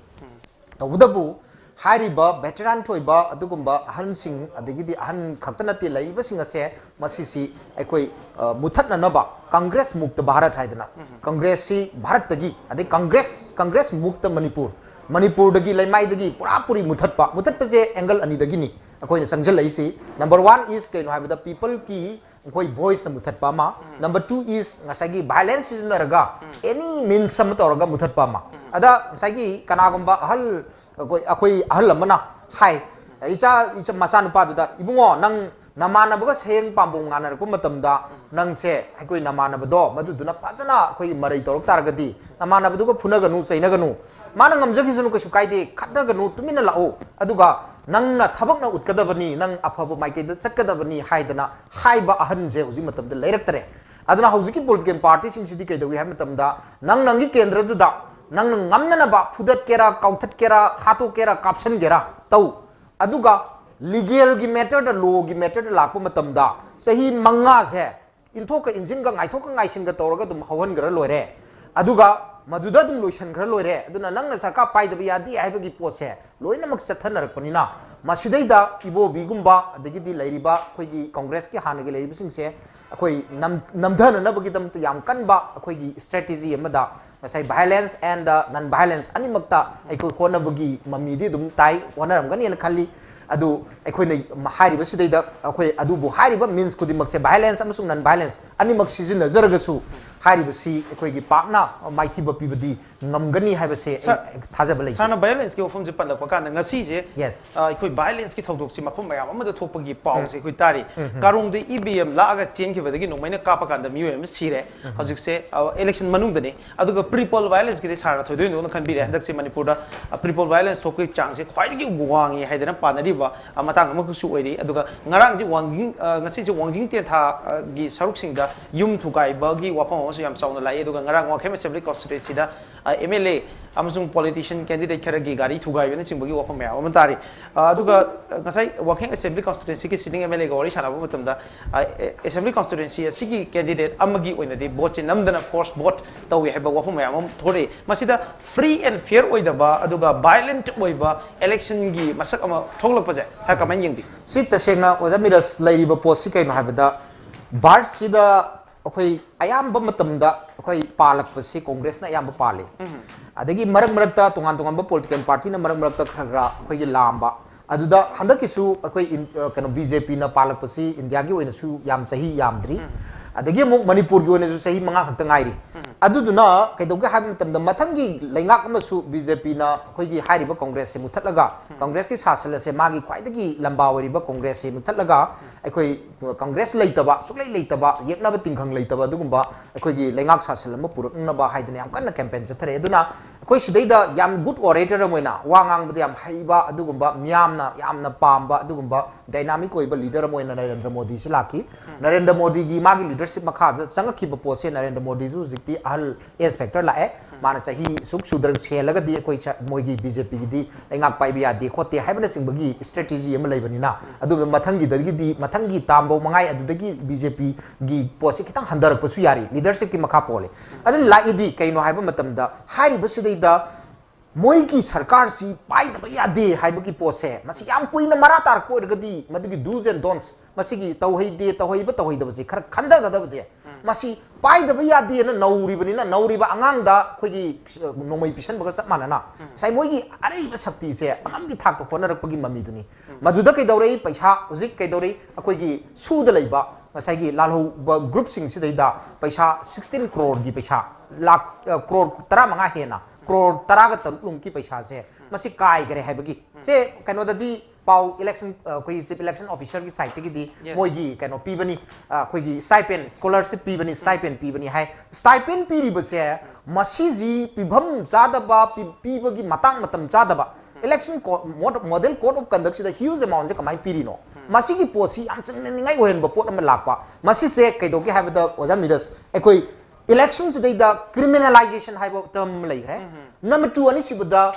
ꯇꯧꯕꯇꯕꯨ ꯍꯥꯏꯔꯤꯕ ꯚꯦꯇꯔꯥꯟ ꯑꯣꯏꯕ ꯑꯗꯨꯒꯨꯝꯕ ꯑꯍꯜꯁꯤꯡ, ꯑꯗꯒꯤꯗꯤ ꯑꯍꯟ ꯈꯛꯇ ꯅꯠꯇꯦ, ꯂꯩꯔꯤꯕꯁꯤꯡ ꯑꯁꯦ ꯃꯁꯤꯁꯤ ꯑꯩꯈꯣꯏ, ꯑ, ꯃꯨꯊꯠꯅꯅꯕ ꯀꯪꯒ꯭ꯔꯦꯁ ꯃꯨꯛꯇ ꯚꯥꯔꯠ ꯍꯥꯏꯗꯅ, ꯀꯪꯒ꯭ꯔꯦꯁꯁꯤ ꯚꯥꯔꯠꯇꯒꯤ, ꯑꯗꯩ ꯀꯪꯒ꯭ꯔꯦꯁ, ꯀꯪꯒ꯭ꯔꯦꯁ ꯃꯨꯛꯇ ꯃꯅꯤꯄꯨꯔ, ꯃꯅꯤꯄꯨꯔꯗꯒꯤ ꯂꯩꯃꯥꯏꯗꯒꯤ ꯄꯨꯔꯥ ꯄꯨꯔꯤ ꯃꯨꯊꯠꯄ꯫ ꯃꯨꯊꯠꯄꯁꯦ ꯑꯦꯡꯒꯜ ꯑꯅꯤꯗꯒꯤꯅꯤ ꯑꯩꯈꯣꯏꯅ ꯆꯪꯁꯤꯜꯂꯛꯏꯁꯤ꯫ ꯅꯝꯕꯔ ꯋꯥꯟ ꯏꯁ ꯀꯩꯅꯣ ꯍꯥꯏꯕꯗ ꯄꯤꯄꯜꯒꯤ ꯑꯩꯈꯣꯏ ꯚꯣꯏꯁꯅ ꯃꯨꯊꯠꯄ ꯑꯃ꯫ ꯅꯝꯕꯔ ꯇꯨ ꯏꯁ ꯉꯁꯥꯏꯒꯤ ꯚꯥꯏꯂꯦꯟꯁ ꯁꯤꯖꯤꯟꯅꯔꯒ ꯑꯦꯅꯤ ꯃꯤꯟꯁ ꯑꯃ ꯇꯧꯔꯒ ꯃꯨꯊꯠꯄ ꯑꯃ꯫ ꯑꯗ ꯉꯁꯥꯏꯒꯤ ꯀꯅꯥꯒꯨꯝꯕ ꯑꯍꯜ, ꯑꯩꯈꯣꯏ, ꯑꯩꯈꯣꯏ ꯑꯍꯜ ꯑꯃꯅ ꯍꯥꯏ, ꯏꯆꯥ, ꯏꯆꯥ ꯃꯆꯥꯅꯨꯄꯥꯗꯨꯗ, "ꯏꯕꯨꯡꯉꯣ, ꯅꯪ ꯅꯃꯥꯟꯅꯕꯒ ꯁꯌꯦꯡ ꯄꯥꯝꯕꯣꯝ ꯉꯥꯟꯅꯔꯛꯄ ꯃꯇꯝꯗ ꯅꯪꯁꯦ ꯑꯩꯈꯣꯏ ꯅꯃꯥꯟꯅꯕꯗꯣ ꯃꯗꯨꯗꯨꯅ ꯐꯖꯅ ꯑꯩꯈꯣꯏꯒꯤ ꯃꯔꯩ ꯇꯧꯔꯛ ꯇꯥꯔꯒꯗꯤ ꯅꯃꯥꯟꯅꯕꯗꯨꯒ ꯐꯨꯅꯒꯅꯨ, ꯆꯩꯅꯒꯅꯨ꯫ ꯃꯥꯅ ꯉꯝꯖꯈꯤꯁꯅꯨ, ꯀꯩꯁꯨ ꯀꯥꯏꯗꯦ, ꯈꯠꯅꯒꯅꯨ, ꯇꯨꯃꯤꯟꯅ ꯂꯥꯛꯎ꯫ ꯑꯗꯨꯒ ꯅꯪꯅ ꯊꯕꯛꯅ ꯎꯠꯀꯗꯕꯅꯤ, ꯅꯪ ꯑꯐꯕ ꯃꯥꯏꯀꯩꯗ ꯆꯠꯀꯗꯕꯅꯤ" ꯍꯥꯏꯗꯅ ꯍꯥꯏꯕ ꯑꯍꯟꯁꯦ ꯍꯧꯖꯤꯛ ꯃꯇꯝꯗ ꯂꯩꯔꯛꯇꯔꯦ꯫ ꯑꯗꯨꯅ ꯍꯧꯖꯤꯛꯀꯤ ꯄꯣꯂꯤꯇꯤꯀꯦꯜ ꯄꯥꯔꯇꯤꯁꯤꯡꯁꯤꯗꯤ ꯀꯩꯗꯧꯏ ꯍꯥꯏꯕ ꯃꯇꯝꯗ, ꯅꯪ ꯅꯪꯒꯤ ꯀꯦꯟꯗ꯭ꯔꯗꯨꯗ ꯅꯪꯅ ꯉꯝꯅꯅꯕ ꯐꯨꯗꯠꯀꯦꯔꯥ, ꯀꯥꯎꯊꯠꯀꯦꯔꯥ, ꯍꯥꯠꯇꯣꯛꯀꯦꯔꯥ, ꯀꯥꯞꯁꯟꯒꯦꯔꯥ ꯇꯧ꯫ ꯑꯗꯨꯒ ꯂꯤꯒꯦꯜꯒꯤ ꯃꯦꯇꯔꯗ, ꯂꯣꯒꯤ ꯃꯦꯇꯔꯗ ꯂꯥꯛꯄ ꯃꯇꯝꯗ ꯆꯍꯤ ꯃꯉꯥꯁꯦ ꯏꯟꯊꯣꯛꯀ ꯏꯟꯁꯤꯟꯒ ꯉꯥꯏꯊꯣꯛꯀ ꯉꯥꯏꯁꯤꯟꯒ ꯇꯧꯔꯒ ꯑꯗꯨꯝ ꯍꯧꯍꯟꯈ꯭ꯔ ꯂꯣꯏꯔꯦ꯫ ꯑꯗꯨꯒ ꯃꯗꯨꯗ ꯑꯗꯨꯝ ꯂꯣꯏꯁꯤꯟꯈ꯭ꯔ ꯂꯣꯏꯔꯦ꯫ ꯑꯗꯨꯅ ꯅꯪꯅ ꯁꯔꯀꯥꯔ ꯄꯥꯏꯗꯕ ꯌꯥꯗꯦ ꯍꯥꯏꯕꯒꯤ ꯄꯣꯠꯁꯦ ꯂꯣꯏꯅꯃꯛ ꯆꯠꯊꯅꯔꯛꯄꯅꯤꯅ, ꯃꯁꯤꯗꯩꯗ ꯏꯕꯣꯕꯤꯒꯨꯝꯕ ꯑꯗꯒꯤꯗꯤ ꯂꯩꯔꯤꯕ ꯑꯩꯈꯣꯏꯒꯤ ꯀꯣꯡꯒ꯭ꯔꯦꯁꯀꯤ ꯍꯥꯟꯅꯒꯤ ꯂꯩꯔꯤꯕꯁꯤꯡꯁꯦ ꯑꯩꯈꯣꯏ ꯅꯝ-, ꯅꯝꯊꯅꯅꯕꯒꯤꯗꯃꯛꯇ ꯌꯥꯝ ꯀꯟꯕ ꯑꯩꯈꯣꯏꯒꯤ ꯁ꯭ꯇ꯭ꯔꯦꯇꯦꯖꯤ ꯑꯃꯗ ꯉꯁꯥꯏ violence and the non violence ꯑꯅꯤꯃꯛꯇ ꯑꯩꯈꯣꯏ ꯍꯣꯠꯅꯕꯒꯤ ꯃꯃꯤꯗꯤ ꯑꯗꯨꯝ ꯇꯥꯏ, ꯍꯣꯠꯅꯔꯝꯒꯅꯤꯅ ꯈꯜꯂꯤ꯫ ꯑꯗꯨ ꯑꯩꯈꯣꯏꯅ ꯍꯥꯏꯔꯤꯕꯁꯤꯗꯩꯗ ꯑꯩꯈꯣꯏ ꯑꯗꯨꯕꯨ ꯍꯥꯏꯔꯤꯕ ꯃꯤꯟꯁ ꯈꯨꯗꯤꯡꯃꯛꯁꯦ, violence ꯑꯃꯁꯨꯡ non violence ꯑꯅꯤꯃꯛ ꯁꯤꯖꯤꯟꯅꯖꯔꯒꯁꯨ, ꯍꯥꯏꯔꯤꯕꯁꯤ ꯑꯩꯈꯣꯏꯒꯤ ꯄꯥꯛꯅ ꯃꯥꯏꯊꯤꯕ ꯄꯤꯕꯗꯤ ꯉꯝꯒꯅꯤ ꯍꯥꯏꯕꯁꯦ ꯑꯩ ꯊꯥꯖꯕ ꯂꯩ꯫ ꯁꯥꯔꯅ violence ꯀꯤ ꯋꯥꯐꯝꯁꯦ ꯄꯜꯂꯛꯄ ꯀꯥꯟꯗ ꯉꯁꯤꯁꯦ Yes. ꯑ, ꯑꯩꯈꯣꯏ violence ꯀꯤ ꯊꯧꯗꯣꯛꯁꯤ ꯃꯐꯝ ꯃꯌꯥꯝ ꯑꯃꯗ ꯊꯣꯛꯄꯒꯤ ꯄꯥꯎꯁꯦ ꯑꯩꯈꯣꯏ ꯇꯥꯔꯤ꯫ ꯀꯥꯔꯣꯡꯗ E V M ꯂꯥꯛꯑꯒ ꯆꯦꯟꯈꯤꯕꯗꯒꯤ ꯅꯣꯡꯃꯩꯅ ꯀꯥꯞꯄ ꯀꯥꯟꯗ ꯃꯤꯑꯣꯏ ꯑꯃ ꯁꯤꯔꯦ꯫ ꯍꯧꯖꯤꯛꯁꯦ election ꯃꯅꯨꯡꯗꯅꯤ꯫ ꯑꯗꯨꯒ pre poll violence ꯀꯤꯗꯤ ꯁꯥꯔꯅ ꯊꯣꯏꯗꯣꯛ ꯍꯦꯟꯗꯣꯛꯅ ꯈꯟꯕꯤꯔꯦ꯫ ꯍꯟꯗꯛꯁꯦ ꯃꯅꯤꯄꯨꯔꯗ pre poll violence ꯊꯣꯛꯄꯒꯤ ꯆꯥꯡꯁꯦ ꯈ꯭ꯋꯥꯏꯗꯒꯤ ꯋꯥꯡꯉꯤ ꯍꯥꯏꯗꯅ ꯄꯥꯅꯔꯤꯕ ꯃꯇꯥꯡ ꯑꯃꯈꯛꯁꯨ ꯑꯣꯏꯔꯤ꯫ ꯑꯗꯨꯒ ꯉꯔꯥꯡꯁꯦ ꯋꯥꯡꯖꯤꯡ ꯉꯁꯤꯁꯦ ꯋꯥꯡꯖꯤꯡ ꯇꯦꯟꯊꯥꯒꯤ ꯁꯔꯨꯛꯁꯤꯡꯗ ꯌꯨꯝ ꯊꯨꯒꯥꯏꯕꯒꯤ ꯋꯥꯐꯝ ꯑꯃꯁꯨ ꯌꯥꯝ ꯆꯥꯎꯅ ꯂꯥꯛꯏ꯫ ꯑꯗꯨꯒ ꯉꯔꯥꯡ Wangkhem assembly constituency the M L A ꯑꯃꯁꯨꯡ politician candidate ꯈꯔꯒꯤ ꯒꯥꯔꯤ ꯊꯨꯒꯥꯏꯕꯅꯆꯤꯡꯕꯒꯤ ꯋꯥꯐꯝ ꯃꯌꯥꯝ ꯑꯃ ꯇꯥꯔꯤ꯫ ꯑꯗꯨꯒ ꯉꯁꯥꯏ ꯋꯥꯡꯈꯦꯝ assembly constituency ꯒꯤ sitting M L A ꯒ ꯋꯥꯔꯤ ꯁꯥꯟꯅꯕ ꯃꯇꯝꯗ assembly constituency ꯑꯁꯤꯒꯤ candidate ꯑꯃꯒꯤ ꯑꯣꯏꯅꯗꯤ vote ꯁꯦ ꯅꯝꯗꯅ force vote ꯇꯧꯏ ꯍꯥꯏꯕ ꯋꯥꯐꯝ ꯃꯌꯥꯝ ꯑꯃ ꯊꯣꯔꯛꯏ꯫ ꯃꯁꯤꯗ free and fair ꯑꯣꯏꯗꯕ ꯑꯗꯨꯒ violent ꯑꯣꯏꯕ election ꯒꯤ ꯃꯁꯛ ꯑꯃ ꯊꯣꯛꯂꯛꯄꯁꯦ ꯁꯥꯔ ꯀꯃꯥꯏꯅ ꯌꯦꯡꯕꯤ? ꯁꯤ ꯇꯁꯦꯡꯅ ꯑꯣꯖꯥ ꯃꯤꯔꯁ ꯂꯩꯔꯤꯕ ꯄꯣꯠꯁꯤ ꯀꯩꯅꯣ ꯍꯥꯏꯕꯗ ꯚꯥꯔꯠꯁꯤꯗ ꯑꯩꯈꯣꯏ ꯑꯌꯥꯝꯕ ꯃꯇꯝꯗ ꯑꯩꯈꯣꯏ ꯄꯥꯜꯂꯛꯄꯁꯤ ꯀꯣꯡꯒ꯭ꯔꯦꯁꯅ ꯑꯌꯥꯝꯕ ꯄꯥꯜꯂꯤ꯫ ꯑꯗꯒꯤ ꯃꯔꯛ ꯃꯔꯛꯇ ꯇꯣꯉꯥꯟ ꯇꯣꯉꯥꯟꯕ political party ꯅ ꯃꯔꯛ ꯃꯔꯛꯇ ꯈꯔ ꯈꯔ ꯑꯩꯈꯣꯏꯒꯤ ꯂꯥꯝꯕ, ꯑꯗꯨꯗ ꯍꯟꯗꯛꯀꯤꯁꯨ ꯑꯩꯈꯣꯏ ꯏꯟ- ꯑ, ꯀꯩꯅꯣ BJP ꯅ ꯄꯥꯜꯂꯛꯄꯁꯤ ꯏꯟꯗꯤꯌꯥꯒꯤ ꯑꯣꯏꯅꯁꯨ ꯌꯥꯝ ꯆꯍꯤ ꯌꯥꯝꯗ꯭ꯔꯤ꯫ ꯑꯗꯒꯤ ꯑꯃꯨꯛ ꯃꯅꯤꯄꯨꯔꯒꯤ ꯑꯣꯏꯅꯁꯨ ꯆꯍꯤ ꯃꯉꯥ ꯈꯛꯇ ꯉꯥꯏꯔꯤ꯫ ꯑꯗꯨꯗꯨꯅ ꯀꯩꯗꯧꯒꯦ ꯍꯥꯏꯕ ꯃꯇꯝꯗ ꯃꯊꯪꯒꯤ ꯂꯩꯉꯥꯛ ꯑꯃꯁꯨ BJP ꯅ ꯑꯩꯈꯣꯏꯒꯤ ꯍꯥꯏꯔꯤꯕ ꯀꯣꯡꯒ꯭ꯔꯦꯁꯁꯦ ꯃꯨꯊꯠꯂꯒ ꯀꯣꯡꯒ꯭ꯔꯦꯁꯀꯤ ꯁꯥꯁꯟ ꯑꯁꯦ ꯃꯥꯒꯤ ꯈ꯭ꯋꯥꯏꯗꯒꯤ ꯂꯝꯕꯥ ꯑꯣꯏꯔꯤꯕ ꯀꯣꯡꯒ꯭ꯔꯦꯁꯁꯦ ꯃꯨꯊꯠꯂꯒ ꯑꯩꯈꯣꯏ ꯀꯣꯡꯒ꯭ꯔꯦꯁ ꯂꯩꯇꯕ, ꯁꯨꯛꯂꯩ ꯂꯩꯇꯕ, ꯌꯦꯛꯅꯕ ꯇꯤꯡꯈꯪ ꯂꯩꯇꯕ ꯑꯗꯨꯒꯨꯝꯕ ꯑꯩꯈꯣꯏꯒꯤ ꯂꯩꯉꯥꯛ ꯁꯥꯁꯟ ꯑꯃ ꯄꯨꯔꯛꯅꯅꯕ ꯍꯥꯏꯗꯅ ꯌꯥꯝ ꯀꯟꯅ campaign ꯆꯠꯊꯔꯛꯑꯦ꯫ ꯑꯗꯨꯅ ꯑꯩꯈꯣꯏ ꯁꯤꯗꯩꯗ ꯌꯥꯝ good orator ꯑꯃ ꯑꯣꯏꯅ ꯋꯥ ꯉꯥꯡꯕꯗ ꯌꯥꯝ ꯍꯩꯕ ꯑꯗꯨꯒꯨꯝꯕ ꯃꯤꯌꯥꯝꯅ ꯌꯥꯝꯅ ꯄꯥꯝꯕ ꯑꯗꯨꯒꯨꯝꯕ dynamic ꯑꯣꯏꯕ leader ꯑꯃ ꯑꯣꯏꯅ ꯅꯔꯦꯟꯗ꯭ꯔ ꯃꯣꯗꯤꯁꯤ ꯂꯥꯛꯈꯤ꯫ ꯅꯔꯦꯟꯗ꯭ꯔ ꯃꯣꯗꯤꯒꯤ ꯃꯥꯒꯤ leadership ꯃꯈꯥꯗ ꯆꯪꯉꯛꯈꯤꯕ ꯄꯣꯠꯁꯦ ꯅꯔꯦꯟꯗ꯭ꯔ ꯃꯣꯗꯤꯁꯨ ꯍꯧꯖꯤꯛꯇꯤ ꯑꯍꯜ age factor ꯂꯥꯛꯑꯦ꯫ ꯃꯥꯅ ꯆꯍꯤ ꯁꯨꯛ ꯁꯨꯗ꯭ꯔ ꯍꯦꯜꯂꯒꯗꯤ ꯑꯩꯈꯣꯏ ꯆ- ꯃꯣꯏꯒꯤ BJP ꯒꯤꯗꯤ ꯂꯩꯉꯥꯛ ꯄꯥꯏꯕ ꯌꯥꯗꯦ ꯈꯣꯠꯇꯦ ꯍꯥꯏꯕꯅꯆꯤꯡꯕꯒꯤ strategy ꯑꯃ ꯂꯩꯕꯅꯤꯅ, ꯑꯗꯨꯒ ꯃꯊꯪꯒꯤꯗꯒꯤꯗꯤ ꯃꯊꯪꯒꯤ term ꯐꯧ ꯃꯉꯥꯏ ꯑꯗꯨꯗꯒꯤ BJP ꯒꯤ ꯄꯣꯠꯁꯤ ꯈꯤꯇꯪ ꯍꯟꯊꯔꯛꯄꯁꯨ ꯌꯥꯔꯤ, leadership ꯀꯤ ꯃꯈꯥ ꯄꯣꯜꯂꯦ꯫ ꯑꯗꯨꯅ ꯂꯥꯛꯏꯗꯤ ꯀꯩꯅꯣ ꯍꯥꯏꯕ ꯃꯇꯝꯗ ꯍꯥꯏꯔꯤꯕꯁꯤꯗꯩꯗ ꯃꯣꯏꯒꯤ ꯁꯔꯀꯥꯔꯁꯤ ꯄꯥꯏꯗꯕ ꯌꯥꯗꯦ ꯍꯥꯏꯕꯒꯤ ꯄꯣꯠꯁꯦ, ꯃꯁꯤ ꯌꯥꯝ ꯀꯨꯏꯅ ꯃꯔꯥ ꯇꯥꯔꯛꯄ ꯑꯣꯏꯔꯒꯗꯤ, ꯃꯗꯨꯒꯤ do's and don'ts, ꯃꯁꯤꯒꯤ ꯇꯧꯍꯩꯗꯦ, ꯇꯧꯍꯩꯕ, ꯇꯧꯍꯩꯗꯕꯁꯦ ꯈꯔ ꯈꯟꯊꯒꯗꯕꯁꯦ, ꯃꯁꯤ ꯄꯥꯏꯗꯕ ꯌꯥꯗꯦꯅ ꯅꯧꯔꯤꯕꯅꯤꯅ, ꯅꯧꯔꯤꯕ ꯑꯉꯥꯡꯗ ꯑꯩꯈꯣꯏꯒꯤ, ꯑ, ꯅꯣꯡꯃꯩ ꯄꯤꯁꯟꯕꯒ ꯆꯞ ꯃꯥꯟꯅꯅ, ꯉꯁꯥꯏ ꯃꯣꯏꯒꯤ ꯑꯔꯩꯕ ꯁꯛꯇꯤꯁꯦ ꯑꯉꯝꯒꯤ ꯊꯥꯛꯇ ꯍꯣꯠꯅꯔꯛꯄꯒꯤ ꯃꯃꯤꯗꯨꯅꯤ꯫ ꯃꯗꯨꯗ ꯀꯩꯗꯧꯔꯛꯏ? ꯄꯩꯁꯥ ꯍꯧꯖꯤꯛ ꯀꯩꯗꯧꯔꯛꯏ? ꯑꯩꯈꯣꯏꯒꯤ ꯁꯨꯗ ꯂꯩꯕ ꯉꯁꯥꯏꯒꯤ ꯂꯥꯜꯍꯧꯕ group ꯁꯤꯡꯁꯤꯗꯩꯗ ꯄꯩꯁꯥ sixteen crore ꯒꯤ ꯄꯩꯁꯥ ꯂꯥꯛ, ꯑ, crore ꯇꯔꯥꯃꯉꯥ ꯍꯦꯟꯅ, crore ꯇꯔꯥꯒ ꯇꯔꯨꯛ ꯂꯣꯝꯒꯤ ꯄꯩꯁꯥꯁꯦ ꯃꯁꯤ ꯀꯥꯏꯈ꯭ꯔꯦ ꯍꯥꯏꯕꯒꯤ꯫ ꯁꯦ ꯀꯩꯅꯣꯗꯗꯤ ꯄꯥꯎ election, ꯑ, ꯑꯩꯈꯣꯏꯒꯤ chief election officer ꯒꯤ side ꯇꯒꯤꯗꯤ ꯃꯣꯏꯒꯤ ꯀꯩꯅꯣ ꯄꯤꯕꯅꯤ, ꯑ, ꯑꯩꯈꯣꯏꯒꯤ stipend, scholarship ꯄꯤꯕꯅꯤ, stipend ꯄꯤꯕꯅꯤ ꯍꯥꯏ꯫ Stipend ꯄꯤꯔꯤꯕꯁꯦ ꯃꯁꯤꯁꯤ ꯄꯤꯐꯝ ꯆꯥꯗꯕ, ꯄꯤ-, ꯄꯤꯕꯒꯤ ꯃꯇꯥꯡ ꯃꯇꯝ ꯆꯥꯗꯕ꯫ Election co-, mod-, model code of conduct ꯁꯤꯗ huge amount ꯁꯦ ꯀꯃꯥꯏꯅ ꯄꯤꯔꯤꯅꯣ? ꯃꯁꯤꯒꯤ ꯄꯣꯠꯁꯤ ꯌꯥꯝ ꯆꯤꯡꯅꯅꯤꯡꯉꯥꯏ ꯑꯣꯏꯍꯟꯕ ꯄꯣꯠ ꯑꯃ ꯂꯥꯛꯄ꯫ ꯃꯁꯤꯁꯦ ꯀꯩꯗꯧꯒꯦ ꯍꯥꯏꯕꯗ, ꯑꯣꯖꯥ ꯃꯤꯔꯖ, ꯑꯩꯈꯣꯏ election ꯁꯤꯗꯩꯗ criminalization ꯍꯥꯏꯕ term ꯑꯃ ꯂꯩꯈ꯭ꯔꯦ꯫ Number two, ꯑꯅꯤꯁꯨꯕꯗ,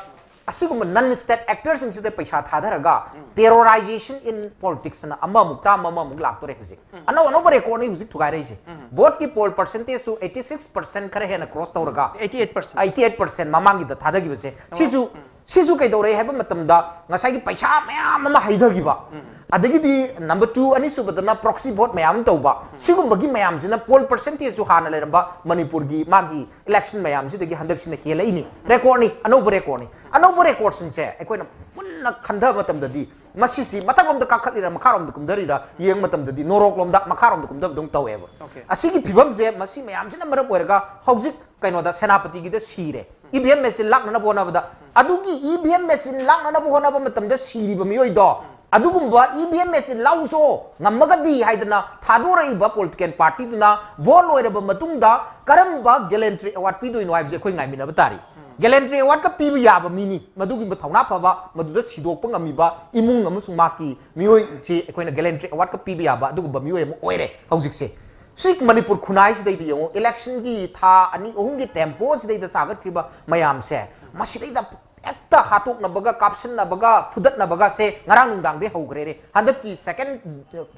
ꯑꯁꯤꯒꯨꯝꯕ non state actor ꯁꯤꯡꯁꯤꯗ ꯄꯩꯁꯥ ꯊꯥꯗꯔꯒ terrorization in politics ꯑꯅ ꯑꯃꯃꯨꯛ ꯇꯥꯝ ꯑꯃꯃꯨꯛ ꯂꯥꯛꯇꯣꯔꯦ ꯍꯧꯖꯤꯛ꯫ ꯑꯅꯧ ꯑꯅꯧꯕ record ꯅꯤ ꯍꯧꯖꯤꯛ ꯊꯨꯒꯥꯏꯔꯛꯏꯁꯦ꯫ Vote ꯀꯤ poll percentage ꯁꯨ eighty six percent ꯈꯔ ꯍꯦꯟꯅ cross ꯇꯧꯔꯒ, eighty eight percent, eighty eight percent ꯃꯃꯥꯡꯒꯤꯗ ꯊꯥꯗꯈꯤꯕꯁꯦ, ꯁꯤꯁꯨ, ꯁꯤꯁꯨ ꯀꯩꯗꯧꯔꯛꯏ ꯍꯥꯏꯕ ꯃꯇꯝꯗ, ꯉꯁꯥꯏꯒꯤ ꯄꯩꯁꯥ ꯃꯌꯥꯝ ꯑꯃ ꯍꯩꯊꯈꯤꯕ, ꯑꯗꯒꯤꯗꯤ number two, ꯑꯅꯤꯁꯨꯕꯗꯅ proxy vote ꯃꯌꯥꯝ ꯑꯃ ꯇꯧꯕ, ꯁꯤꯒꯨꯝꯕꯒꯤ ꯃꯌꯥꯝꯁꯤꯅ poll percentage ꯁꯨ ꯍꯥꯟꯅ ꯂꯩꯔꯝꯕ ꯃꯅꯤꯄꯨꯔꯒꯤ ꯃꯥꯒꯤ election ꯃꯌꯥꯝꯁꯤꯗꯒꯤ ꯍꯟꯗꯛꯁꯤꯅ ꯍꯦꯜꯂꯛꯏꯅꯤ꯫ Record ꯅꯤ, ꯑꯅꯧꯕ record ꯅꯤ꯫ ꯑꯅꯧꯕ record ꯁꯤꯡꯁꯦ ꯑꯩꯈꯣꯏꯅ ꯃꯨꯟꯅ ꯈꯟꯊꯕ ꯃꯇꯝꯗꯗꯤ, ꯃꯁꯤꯁꯤ ꯃꯊꯛꯂꯣꯝꯗ ꯀꯥꯈꯠꯂꯤꯔ ꯃꯈꯥꯔꯣꯝꯗ ꯀꯨꯝꯊꯔꯤꯔ ꯌꯦꯡꯕ ꯃꯇꯝꯗꯗꯤ ꯅꯣꯔꯣꯛꯂꯣꯝꯗ, ꯃꯈꯥꯔꯣꯝꯗ ꯀꯨꯝꯊꯕꯗꯧꯅ ꯇꯧꯋꯦꯕ꯫ Okay. ꯑꯁꯤꯒꯤ ꯐꯤꯕꯝꯁꯦ, ꯃꯁꯤ ꯃꯌꯥꯝꯁꯤꯅ ꯃꯔꯝ ꯑꯣꯏꯔꯒ ꯍꯧꯖꯤꯛ ꯀꯩꯅꯣꯗ, ꯁꯦꯅꯥꯄꯇꯤꯒꯤꯗ ꯁꯤꯔꯦ, E V M machine ꯂꯥꯛꯅꯅꯕ ꯍꯣꯠꯅꯕꯗ꯫ ꯑꯗꯨꯒꯤ E V M machine ꯂꯥꯛꯅꯅꯕ ꯍꯣꯠꯅꯕ ꯃꯇꯝꯗ ꯁꯤꯔꯤꯕ ꯃꯤꯑꯣꯏꯗꯣ, ꯑꯗꯨꯒꯨꯝꯕ E V M machine ꯂꯧꯁꯣ ꯉꯝꯃꯒꯗꯤ ꯍꯥꯏꯗꯅ ꯊꯥꯗꯣꯔꯛꯏꯕ political party ꯗꯨꯅ vote ꯂꯣꯏꯔꯕ ꯃꯇꯨꯡꯗ ꯀꯔꯝꯕ gallantry award ꯄꯤꯗꯣꯏꯅꯣ ꯍꯥꯏꯕꯁꯦ ꯑꯩꯈꯣꯏ ꯉꯥꯏꯃꯤꯟꯅꯕ ꯇꯥꯔꯤ꯫ Gallantry award ꯀ ꯄꯤꯕ ꯌꯥꯕ ꯃꯤꯅꯤ, ꯃꯗꯨꯒꯨꯝꯕ ꯊꯧꯅꯥ ꯐꯕ, ꯃꯗꯨꯗ ꯁꯤꯗꯣꯛꯄ ꯉꯝꯃꯤꯕ ꯏꯃꯨꯡ ꯑꯃꯁꯨꯡ ꯃꯍꯥꯛꯀꯤ ꯃꯤꯑꯣꯏꯁꯤ ꯑꯩꯈꯣꯏꯅ gallantry award ꯀ ꯄꯤꯕ ꯌꯥꯕ ꯑꯗꯨꯒꯨꯝꯕ ꯃꯤꯑꯣꯏ ꯑꯃ ꯑꯣꯏꯔꯦ ꯍꯧꯖꯤꯛꯁꯦ꯫ ꯁꯤ ꯃꯅꯤꯄꯨꯔ ꯈꯨꯟꯅꯥꯏꯁꯤꯗꯩꯗ ꯌꯦꯡꯉꯨ, election ꯒꯤ ꯊꯥ ꯑꯅꯤ ꯑꯍꯨꯝꯒꯤ tempo ꯁꯤꯗꯩꯗ ꯁꯥꯒꯠꯈ꯭ꯔꯤꯕ ꯃꯌꯥꯝꯁꯦ, ꯃꯁꯤꯗꯩꯗ ꯍꯦꯛꯇ ꯍꯥꯠꯇꯣꯛꯅꯕꯒ, ꯀꯥꯞꯁꯤꯟꯅꯕꯒ, ꯐꯨꯗꯠꯅꯕꯒꯁꯦ ꯉꯔꯥꯡ ꯅꯨꯡꯗꯥꯡꯗꯩ ꯍꯧꯈ꯭ꯔꯦꯅꯦ꯫ ꯍꯟꯗꯛꯀꯤ second,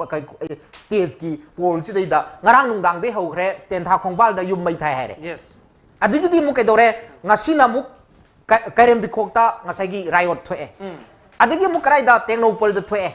ꯑ, ꯀꯩ-, stage ꯀꯤ poll ꯁꯤꯗꯩꯗ ꯉꯔꯥꯡ ꯅꯨꯡꯗꯥꯡꯗꯩ ꯍꯧꯈ꯭ꯔꯦ, ꯇꯦꯟꯊꯥ ꯈꯣꯡꯕꯥꯜꯗ ꯌꯨꯝ ꯃꯩ ꯊꯥꯏ ꯍꯥꯏꯔꯦ꯫ Yes. ꯑꯗꯒꯤꯗꯤ ꯑꯃꯨꯛ ꯀꯩꯗꯧꯔꯦ? ꯉꯁꯤꯅ ꯑꯃꯨꯛ ꯀ- ꯀꯩꯔꯦꯝꯕꯤꯈꯣꯛꯇ ꯉꯁꯥꯏꯒꯤ ꯔꯥꯏꯑꯣꯠ ꯊꯣꯛꯑꯦ꯫ ꯑꯗꯒꯤ ꯑꯃꯨꯛ ꯀꯗꯥꯏꯗ? ꯇꯦꯡꯅꯧꯄꯜꯗ ꯊꯣꯛꯑꯦ꯫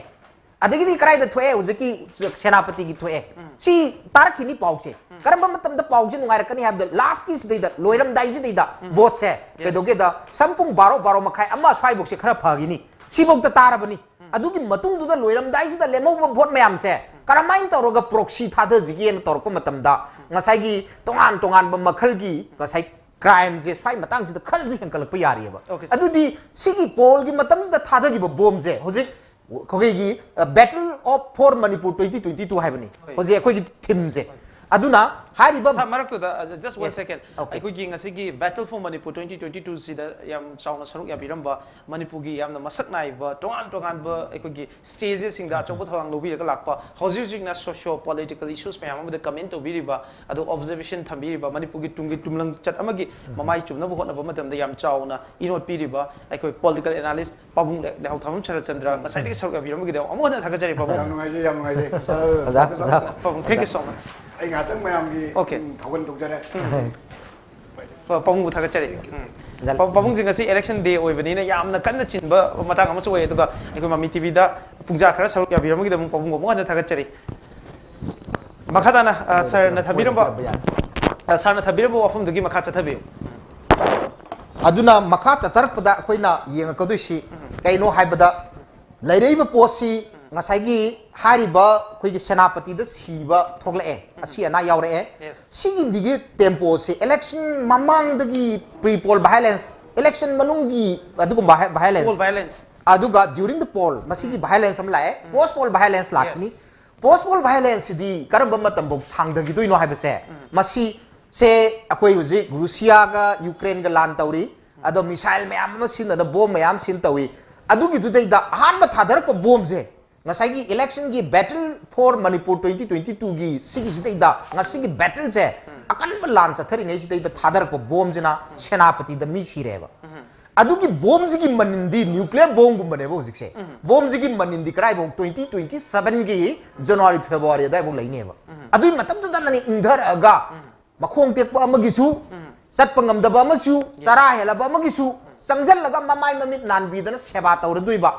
ꯑꯗꯒꯤꯗꯤ ꯀꯗꯥꯏꯗ ꯊꯣꯛꯑꯦ? ꯍꯧꯖꯤꯛꯀꯤ ꯁꯦꯅꯥꯄꯇꯤꯒꯤ ꯊꯣꯛꯑꯦ꯫ ꯁꯤ ꯇꯥꯔꯛꯈꯤꯅꯤ ꯄꯥꯎꯁꯦ꯫ ꯀꯔꯝꯕ ꯃꯇꯝꯗ ꯄꯥꯎꯁꯦ ꯅꯨꯡꯉꯥꯏꯔꯛꯀꯅꯤ ꯍꯥꯏꯕꯗ, ꯂꯥꯁꯀꯤ ꯁꯤꯗꯩꯗ, ꯂꯣꯏꯔꯝꯗꯥꯏꯁꯤꯗꯩꯗ ꯚꯣꯠꯁꯦ ꯀꯩꯗꯧꯒꯦꯗ, ꯁꯝ ꯄꯨꯡ ꯕꯥꯔꯣ, ꯕꯥꯔꯣ ꯃꯈꯥꯏ, ꯑꯃ ꯁ꯭ꯋꯥꯏꯐꯧꯁꯦ ꯈꯔ ꯐꯒꯤꯅꯤ꯫ ꯁꯤꯐꯧꯗ ꯇꯥꯔꯕꯅꯤ꯫ ꯑꯗꯨꯒꯤ ꯃꯇꯨꯡꯗꯨꯗ ꯂꯣꯏꯔꯝꯗꯥꯏꯁꯤꯗ ꯂꯦꯝꯍꯧꯕ ꯚꯣꯠ ꯃꯌꯥꯝꯁꯦ ꯀꯔꯝꯍꯥꯏꯅ ꯇꯧꯔꯒ ꯄ꯭ꯔꯣꯛꯁꯤ ꯊꯥꯗꯁꯤꯒꯦꯅ ꯇꯧꯔꯛꯄ ꯃꯇꯝꯗ, ꯉꯁꯥꯏꯒꯤ ꯇꯣꯉꯥꯟ ꯇꯣꯉꯥꯟꯕ ꯃꯈꯜꯒꯤ ꯉꯁꯥꯏ ꯀ꯭ꯔꯥꯏꯝꯁꯦ ꯁ꯭ꯋꯥꯏ ꯃꯇꯥꯡꯁꯤꯗ ꯈꯔꯁꯨ ꯍꯦꯟꯀꯠꯂꯛꯄ ꯌꯥꯔꯤꯑꯕ꯫ Okay, sir. ꯑꯗꯨꯗꯤ ꯁꯤꯒꯤ ꯄꯣꯜꯒꯤ ꯃꯇꯝꯁꯤꯗ ꯊꯥꯗꯈꯤꯕ ꯕꯣꯝꯁꯦ ꯍꯧꯖꯤꯛ ꯑꯩꯈꯣꯏꯒꯤ, ꯑ, Battle of for Manipur twenty twenty-two ꯍꯥꯏꯕꯅꯤ ꯍꯣꯏ꯫ ꯍꯧꯖꯤꯛ ꯑꯩꯈꯣꯏꯒꯤ ꯊꯤꯝꯁꯦ꯫ ꯑꯗꯨꯅ ꯍꯥꯏꯔꯤꯕ ꯁꯥꯔ, ꯃꯔꯛꯇꯨꯗ, uh, just one Yes. second. Okay. ꯑꯩꯈꯣꯏꯒꯤ ꯉꯁꯤꯒꯤ Battle for Manipur twenty twenty-two ꯁꯤꯗ ꯌꯥꯝ ꯆꯥꯎꯅ ꯁꯔꯨꯛ ꯌꯥꯕꯤꯔꯝꯕ ꯃꯅꯤꯄꯨꯔꯒꯤ ꯌꯥꯝꯅ ꯃꯁꯛ ꯅꯥꯏꯕ ꯇꯣꯉꯥꯟ ꯇꯣꯉꯥꯟꯕ ꯑꯩꯈꯣꯏꯒꯤ stages ꯁꯤꯡꯗ ꯑꯆꯧꯕ ꯊꯧꯗꯥꯡ ꯂꯧꯕꯤꯔꯒ ꯂꯥꯛꯄ, ꯍꯧꯖꯤꯛ ꯍꯧꯖꯤꯛꯅ socio political issues ꯃꯌꯥꯝ ꯑꯃꯗ comment ꯇꯧꯕꯤꯔꯤꯕ, ꯑꯗꯣ observation ꯊꯝꯕꯤꯔꯤꯕ, ꯃꯅꯤꯄꯨꯔꯒꯤ ꯇꯨꯡꯒꯤ ꯇꯨꯡꯂꯝꯆꯠ ꯑꯃꯒꯤ ꯃꯃꯥꯏ ꯆꯨꯝꯅꯕ ꯍꯣꯠꯅꯕ ꯃꯇꯝꯗ ꯌꯥꯝ ꯆꯥꯎꯅ ꯏꯅꯣꯠ ꯄꯤꯔꯤꯕ ꯑꯩꯈꯣꯏ political analyst ꯄꯥꯕꯨꯡ ꯂꯩ-, ꯂꯩꯍꯥꯎꯊꯥꯡꯕꯝ ꯁꯔꯠꯆꯟꯗ꯭ꯔ ꯉꯁꯥꯏꯗꯒꯤ ꯁꯔꯨꯛ ꯌꯥꯕꯤꯔꯝꯕꯒꯤꯗꯃꯛ ꯑꯃꯨꯛ ꯍꯟꯅ ꯊꯥꯒꯠꯆꯔꯤ, ꯄꯥꯕꯨꯡ꯫ ꯌꯥꯝ ꯅꯨꯡꯉꯥꯏꯖꯩ, ꯌꯥꯝ ꯅꯨꯡꯉꯥꯏꯖꯩ꯫ ꯁꯥꯔ, ꯑꯣꯖꯥ, ꯁꯥꯔ, ꯑꯣꯖꯥ꯫ ꯄꯥꯕꯨꯡ, thank you so much꯫ ꯑꯩ ꯉꯥꯏꯍꯥꯛꯇꯪ ꯃꯌꯥꯝꯒꯤ, Okay. ꯎꯝ, ꯊꯧꯒꯜ ꯇꯧꯖꯔꯦ꯫ ꯎꯝ꯫ ꯄꯥ-, ꯄꯥꯕꯨꯡꯕꯨ ꯊꯥꯒꯠꯆꯔꯤ꯫ ꯎꯝ꯫ ꯑꯣꯖꯥ꯫ ꯄꯥ-, ꯄꯥꯕꯨꯡꯁꯦ ꯉꯁꯤ election day ꯑꯣꯏꯕꯅꯤꯅ ꯌꯥꯝꯅ ꯀꯟꯅ ꯆꯤꯟꯕ ꯃꯇꯥꯡ ꯑꯃꯁꯨ ꯑꯣꯏ, ꯑꯗꯨꯒ ꯑꯩꯈꯣꯏ ꯃꯃꯤ ꯇꯤꯚꯤꯗ ꯄꯨꯡꯖꯥ ꯈꯔ ꯁꯔꯨꯛ ꯌꯥꯕꯤꯔꯝꯕꯒꯤꯗꯃꯛ ꯄꯥꯕꯨꯡꯕꯨ ꯑꯃꯨꯛ ꯍꯟꯅ ꯊꯥꯒꯠꯆꯔꯤ꯫ ꯃꯈꯥ ꯇꯥꯅ, ꯑ, ꯁꯥꯔꯅ ꯊꯝꯕꯤꯔꯝꯕ, ꯑ, ꯁꯥꯔꯅ ꯊꯝꯕꯤꯔꯝꯕ ꯋꯥꯐꯝꯗꯨꯒꯤ ꯃꯈꯥ ꯆꯠꯊꯕꯤꯌꯨ꯫ ꯑꯗꯨꯅ ꯃꯈꯥ ꯆꯠꯊꯔꯛꯄꯗ ꯑꯩꯈꯣꯏꯅ ꯌꯦꯡꯉꯛꯀꯗꯣꯏꯁꯤ ꯎꯝ꯫ ꯀꯩꯅꯣ ꯍꯥꯏꯕꯗ, ꯂꯩꯔꯛꯏꯕ ꯄꯣꯠꯁꯤ ꯎꯝ꯫ ꯉꯁꯥꯏꯒꯤ ꯍꯥꯏꯔꯤꯕ ꯑꯩꯈꯣꯏꯒꯤ ꯁꯦꯅꯥꯄꯇꯤꯗ ꯁꯤꯕ ꯊꯣꯛꯂꯛꯑꯦ, ꯎꯝ꯫ ꯑꯁꯤ ꯑꯅꯥ ꯌꯥꯎꯔꯛꯑꯦ꯫ Yes꯫ ꯁꯤꯒꯤ ꯃꯤꯒꯤ tempo ꯁꯦ election ꯃꯃꯥꯡꯗꯒꯤ pre poll violence, election ꯃꯅꯨꯡꯒꯤ ꯑꯗꯨꯒꯨꯝꯕ vi-, violence, Poll violence꯫ ꯑꯗꯨꯒ during the poll ꯃꯁꯤꯒꯤ ꯎꯝ꯫ Violence ꯑꯃ ꯂꯥꯛꯑꯦ, ꯎꯝ꯫ Post poll violence ꯂꯥꯛꯀꯅꯤ꯫ Yes꯫ Post poll violence ꯁꯤꯗꯤ ꯀꯔꯝꯕ ꯃꯇꯝꯐꯥꯎ ꯁꯥꯡꯊꯈꯤꯗꯣꯏꯅꯣ ꯍꯥꯏꯕꯁꯦ, ꯎꯝ꯫ ꯃꯁꯤ ꯁꯦ ꯑꯩꯈꯣꯏ ꯍꯧꯖꯤꯛ ꯔꯨꯁꯤꯌꯥꯒ ꯌꯨꯀ꯭ꯔꯦꯟꯒ ꯂꯥꯟ ꯇꯧꯔꯤ, ꯑꯗꯣ missile ꯃꯌꯥꯝ ꯑꯃ ꯁꯤꯖꯤꯟꯅꯗꯅ bomb ꯃꯌꯥꯝ ꯁꯤꯖꯤꯟꯅ ꯇꯧꯏ꯫ ꯑꯗꯨꯒꯤꯗꯨꯗꯩꯗ ꯑꯍꯥꯟꯕ ꯊꯥꯗꯔꯛꯄ bomb ꯁꯦ ꯉꯁꯥꯏꯒꯤ election ꯒꯤ Battle for Manipur twenty twenty-two ꯒꯤ ꯁꯤꯒꯤꯁꯤꯗꯩꯗ ꯉꯁꯤꯒꯤ battle ꯁꯦ ꯎꯝ꯫ ꯑꯀꯟꯕ ꯂꯥꯟ ꯆꯠꯊꯔꯤꯉꯩꯁꯤꯗꯩꯗ ꯊꯥꯗꯔꯛꯄ bomb ꯁꯤꯅ ꯎꯝ꯫ ꯁꯦꯅꯥꯄꯇꯤꯗ ꯃꯤ ꯁꯤꯔꯦꯕ꯫ ꯎꯝ꯫ ꯑꯗꯨꯒꯤ bomb ꯁꯤꯒꯤ ꯃꯅꯤꯟꯗꯤ nuclear bomb ꯒꯨꯝꯕꯅꯦꯕ ꯍꯧꯖꯤꯛꯁꯦ꯫ ꯎꯝ꯫ Bomb ꯁꯤꯒꯤ ꯃꯅꯤꯟꯗꯤ ꯀꯗꯥꯏꯐꯥꯎ? Twenty twenty-seven ꯒꯤ January February ꯑꯗꯥꯏꯐꯥꯎ ꯂꯩꯅꯦꯕ꯫ ꯎꯝ꯫ ꯑꯗꯨꯒꯤ ꯃꯇꯝꯗꯨꯗ ꯅꯪ ꯏꯪꯊꯔꯛꯑꯒ ꯎꯝ꯫ ꯃꯈꯣꯡ ꯇꯦꯛꯄ ꯑꯃꯒꯤꯁꯨ ꯎꯝ꯫ ꯆꯠꯄ ꯉꯝꯗꯕ ꯑꯃꯁꯨ, ꯆꯔꯥ ꯍꯦꯜꯂꯕ ꯑꯃꯒꯤꯁꯨ ꯆꯪꯁꯤꯜꯂꯒ ꯃꯃꯥꯏ ꯃꯃꯤꯠ ꯅꯥꯟꯕꯤꯗꯅ ꯁꯦꯕꯥ ꯇꯧꯔꯗꯣꯏꯕ꯫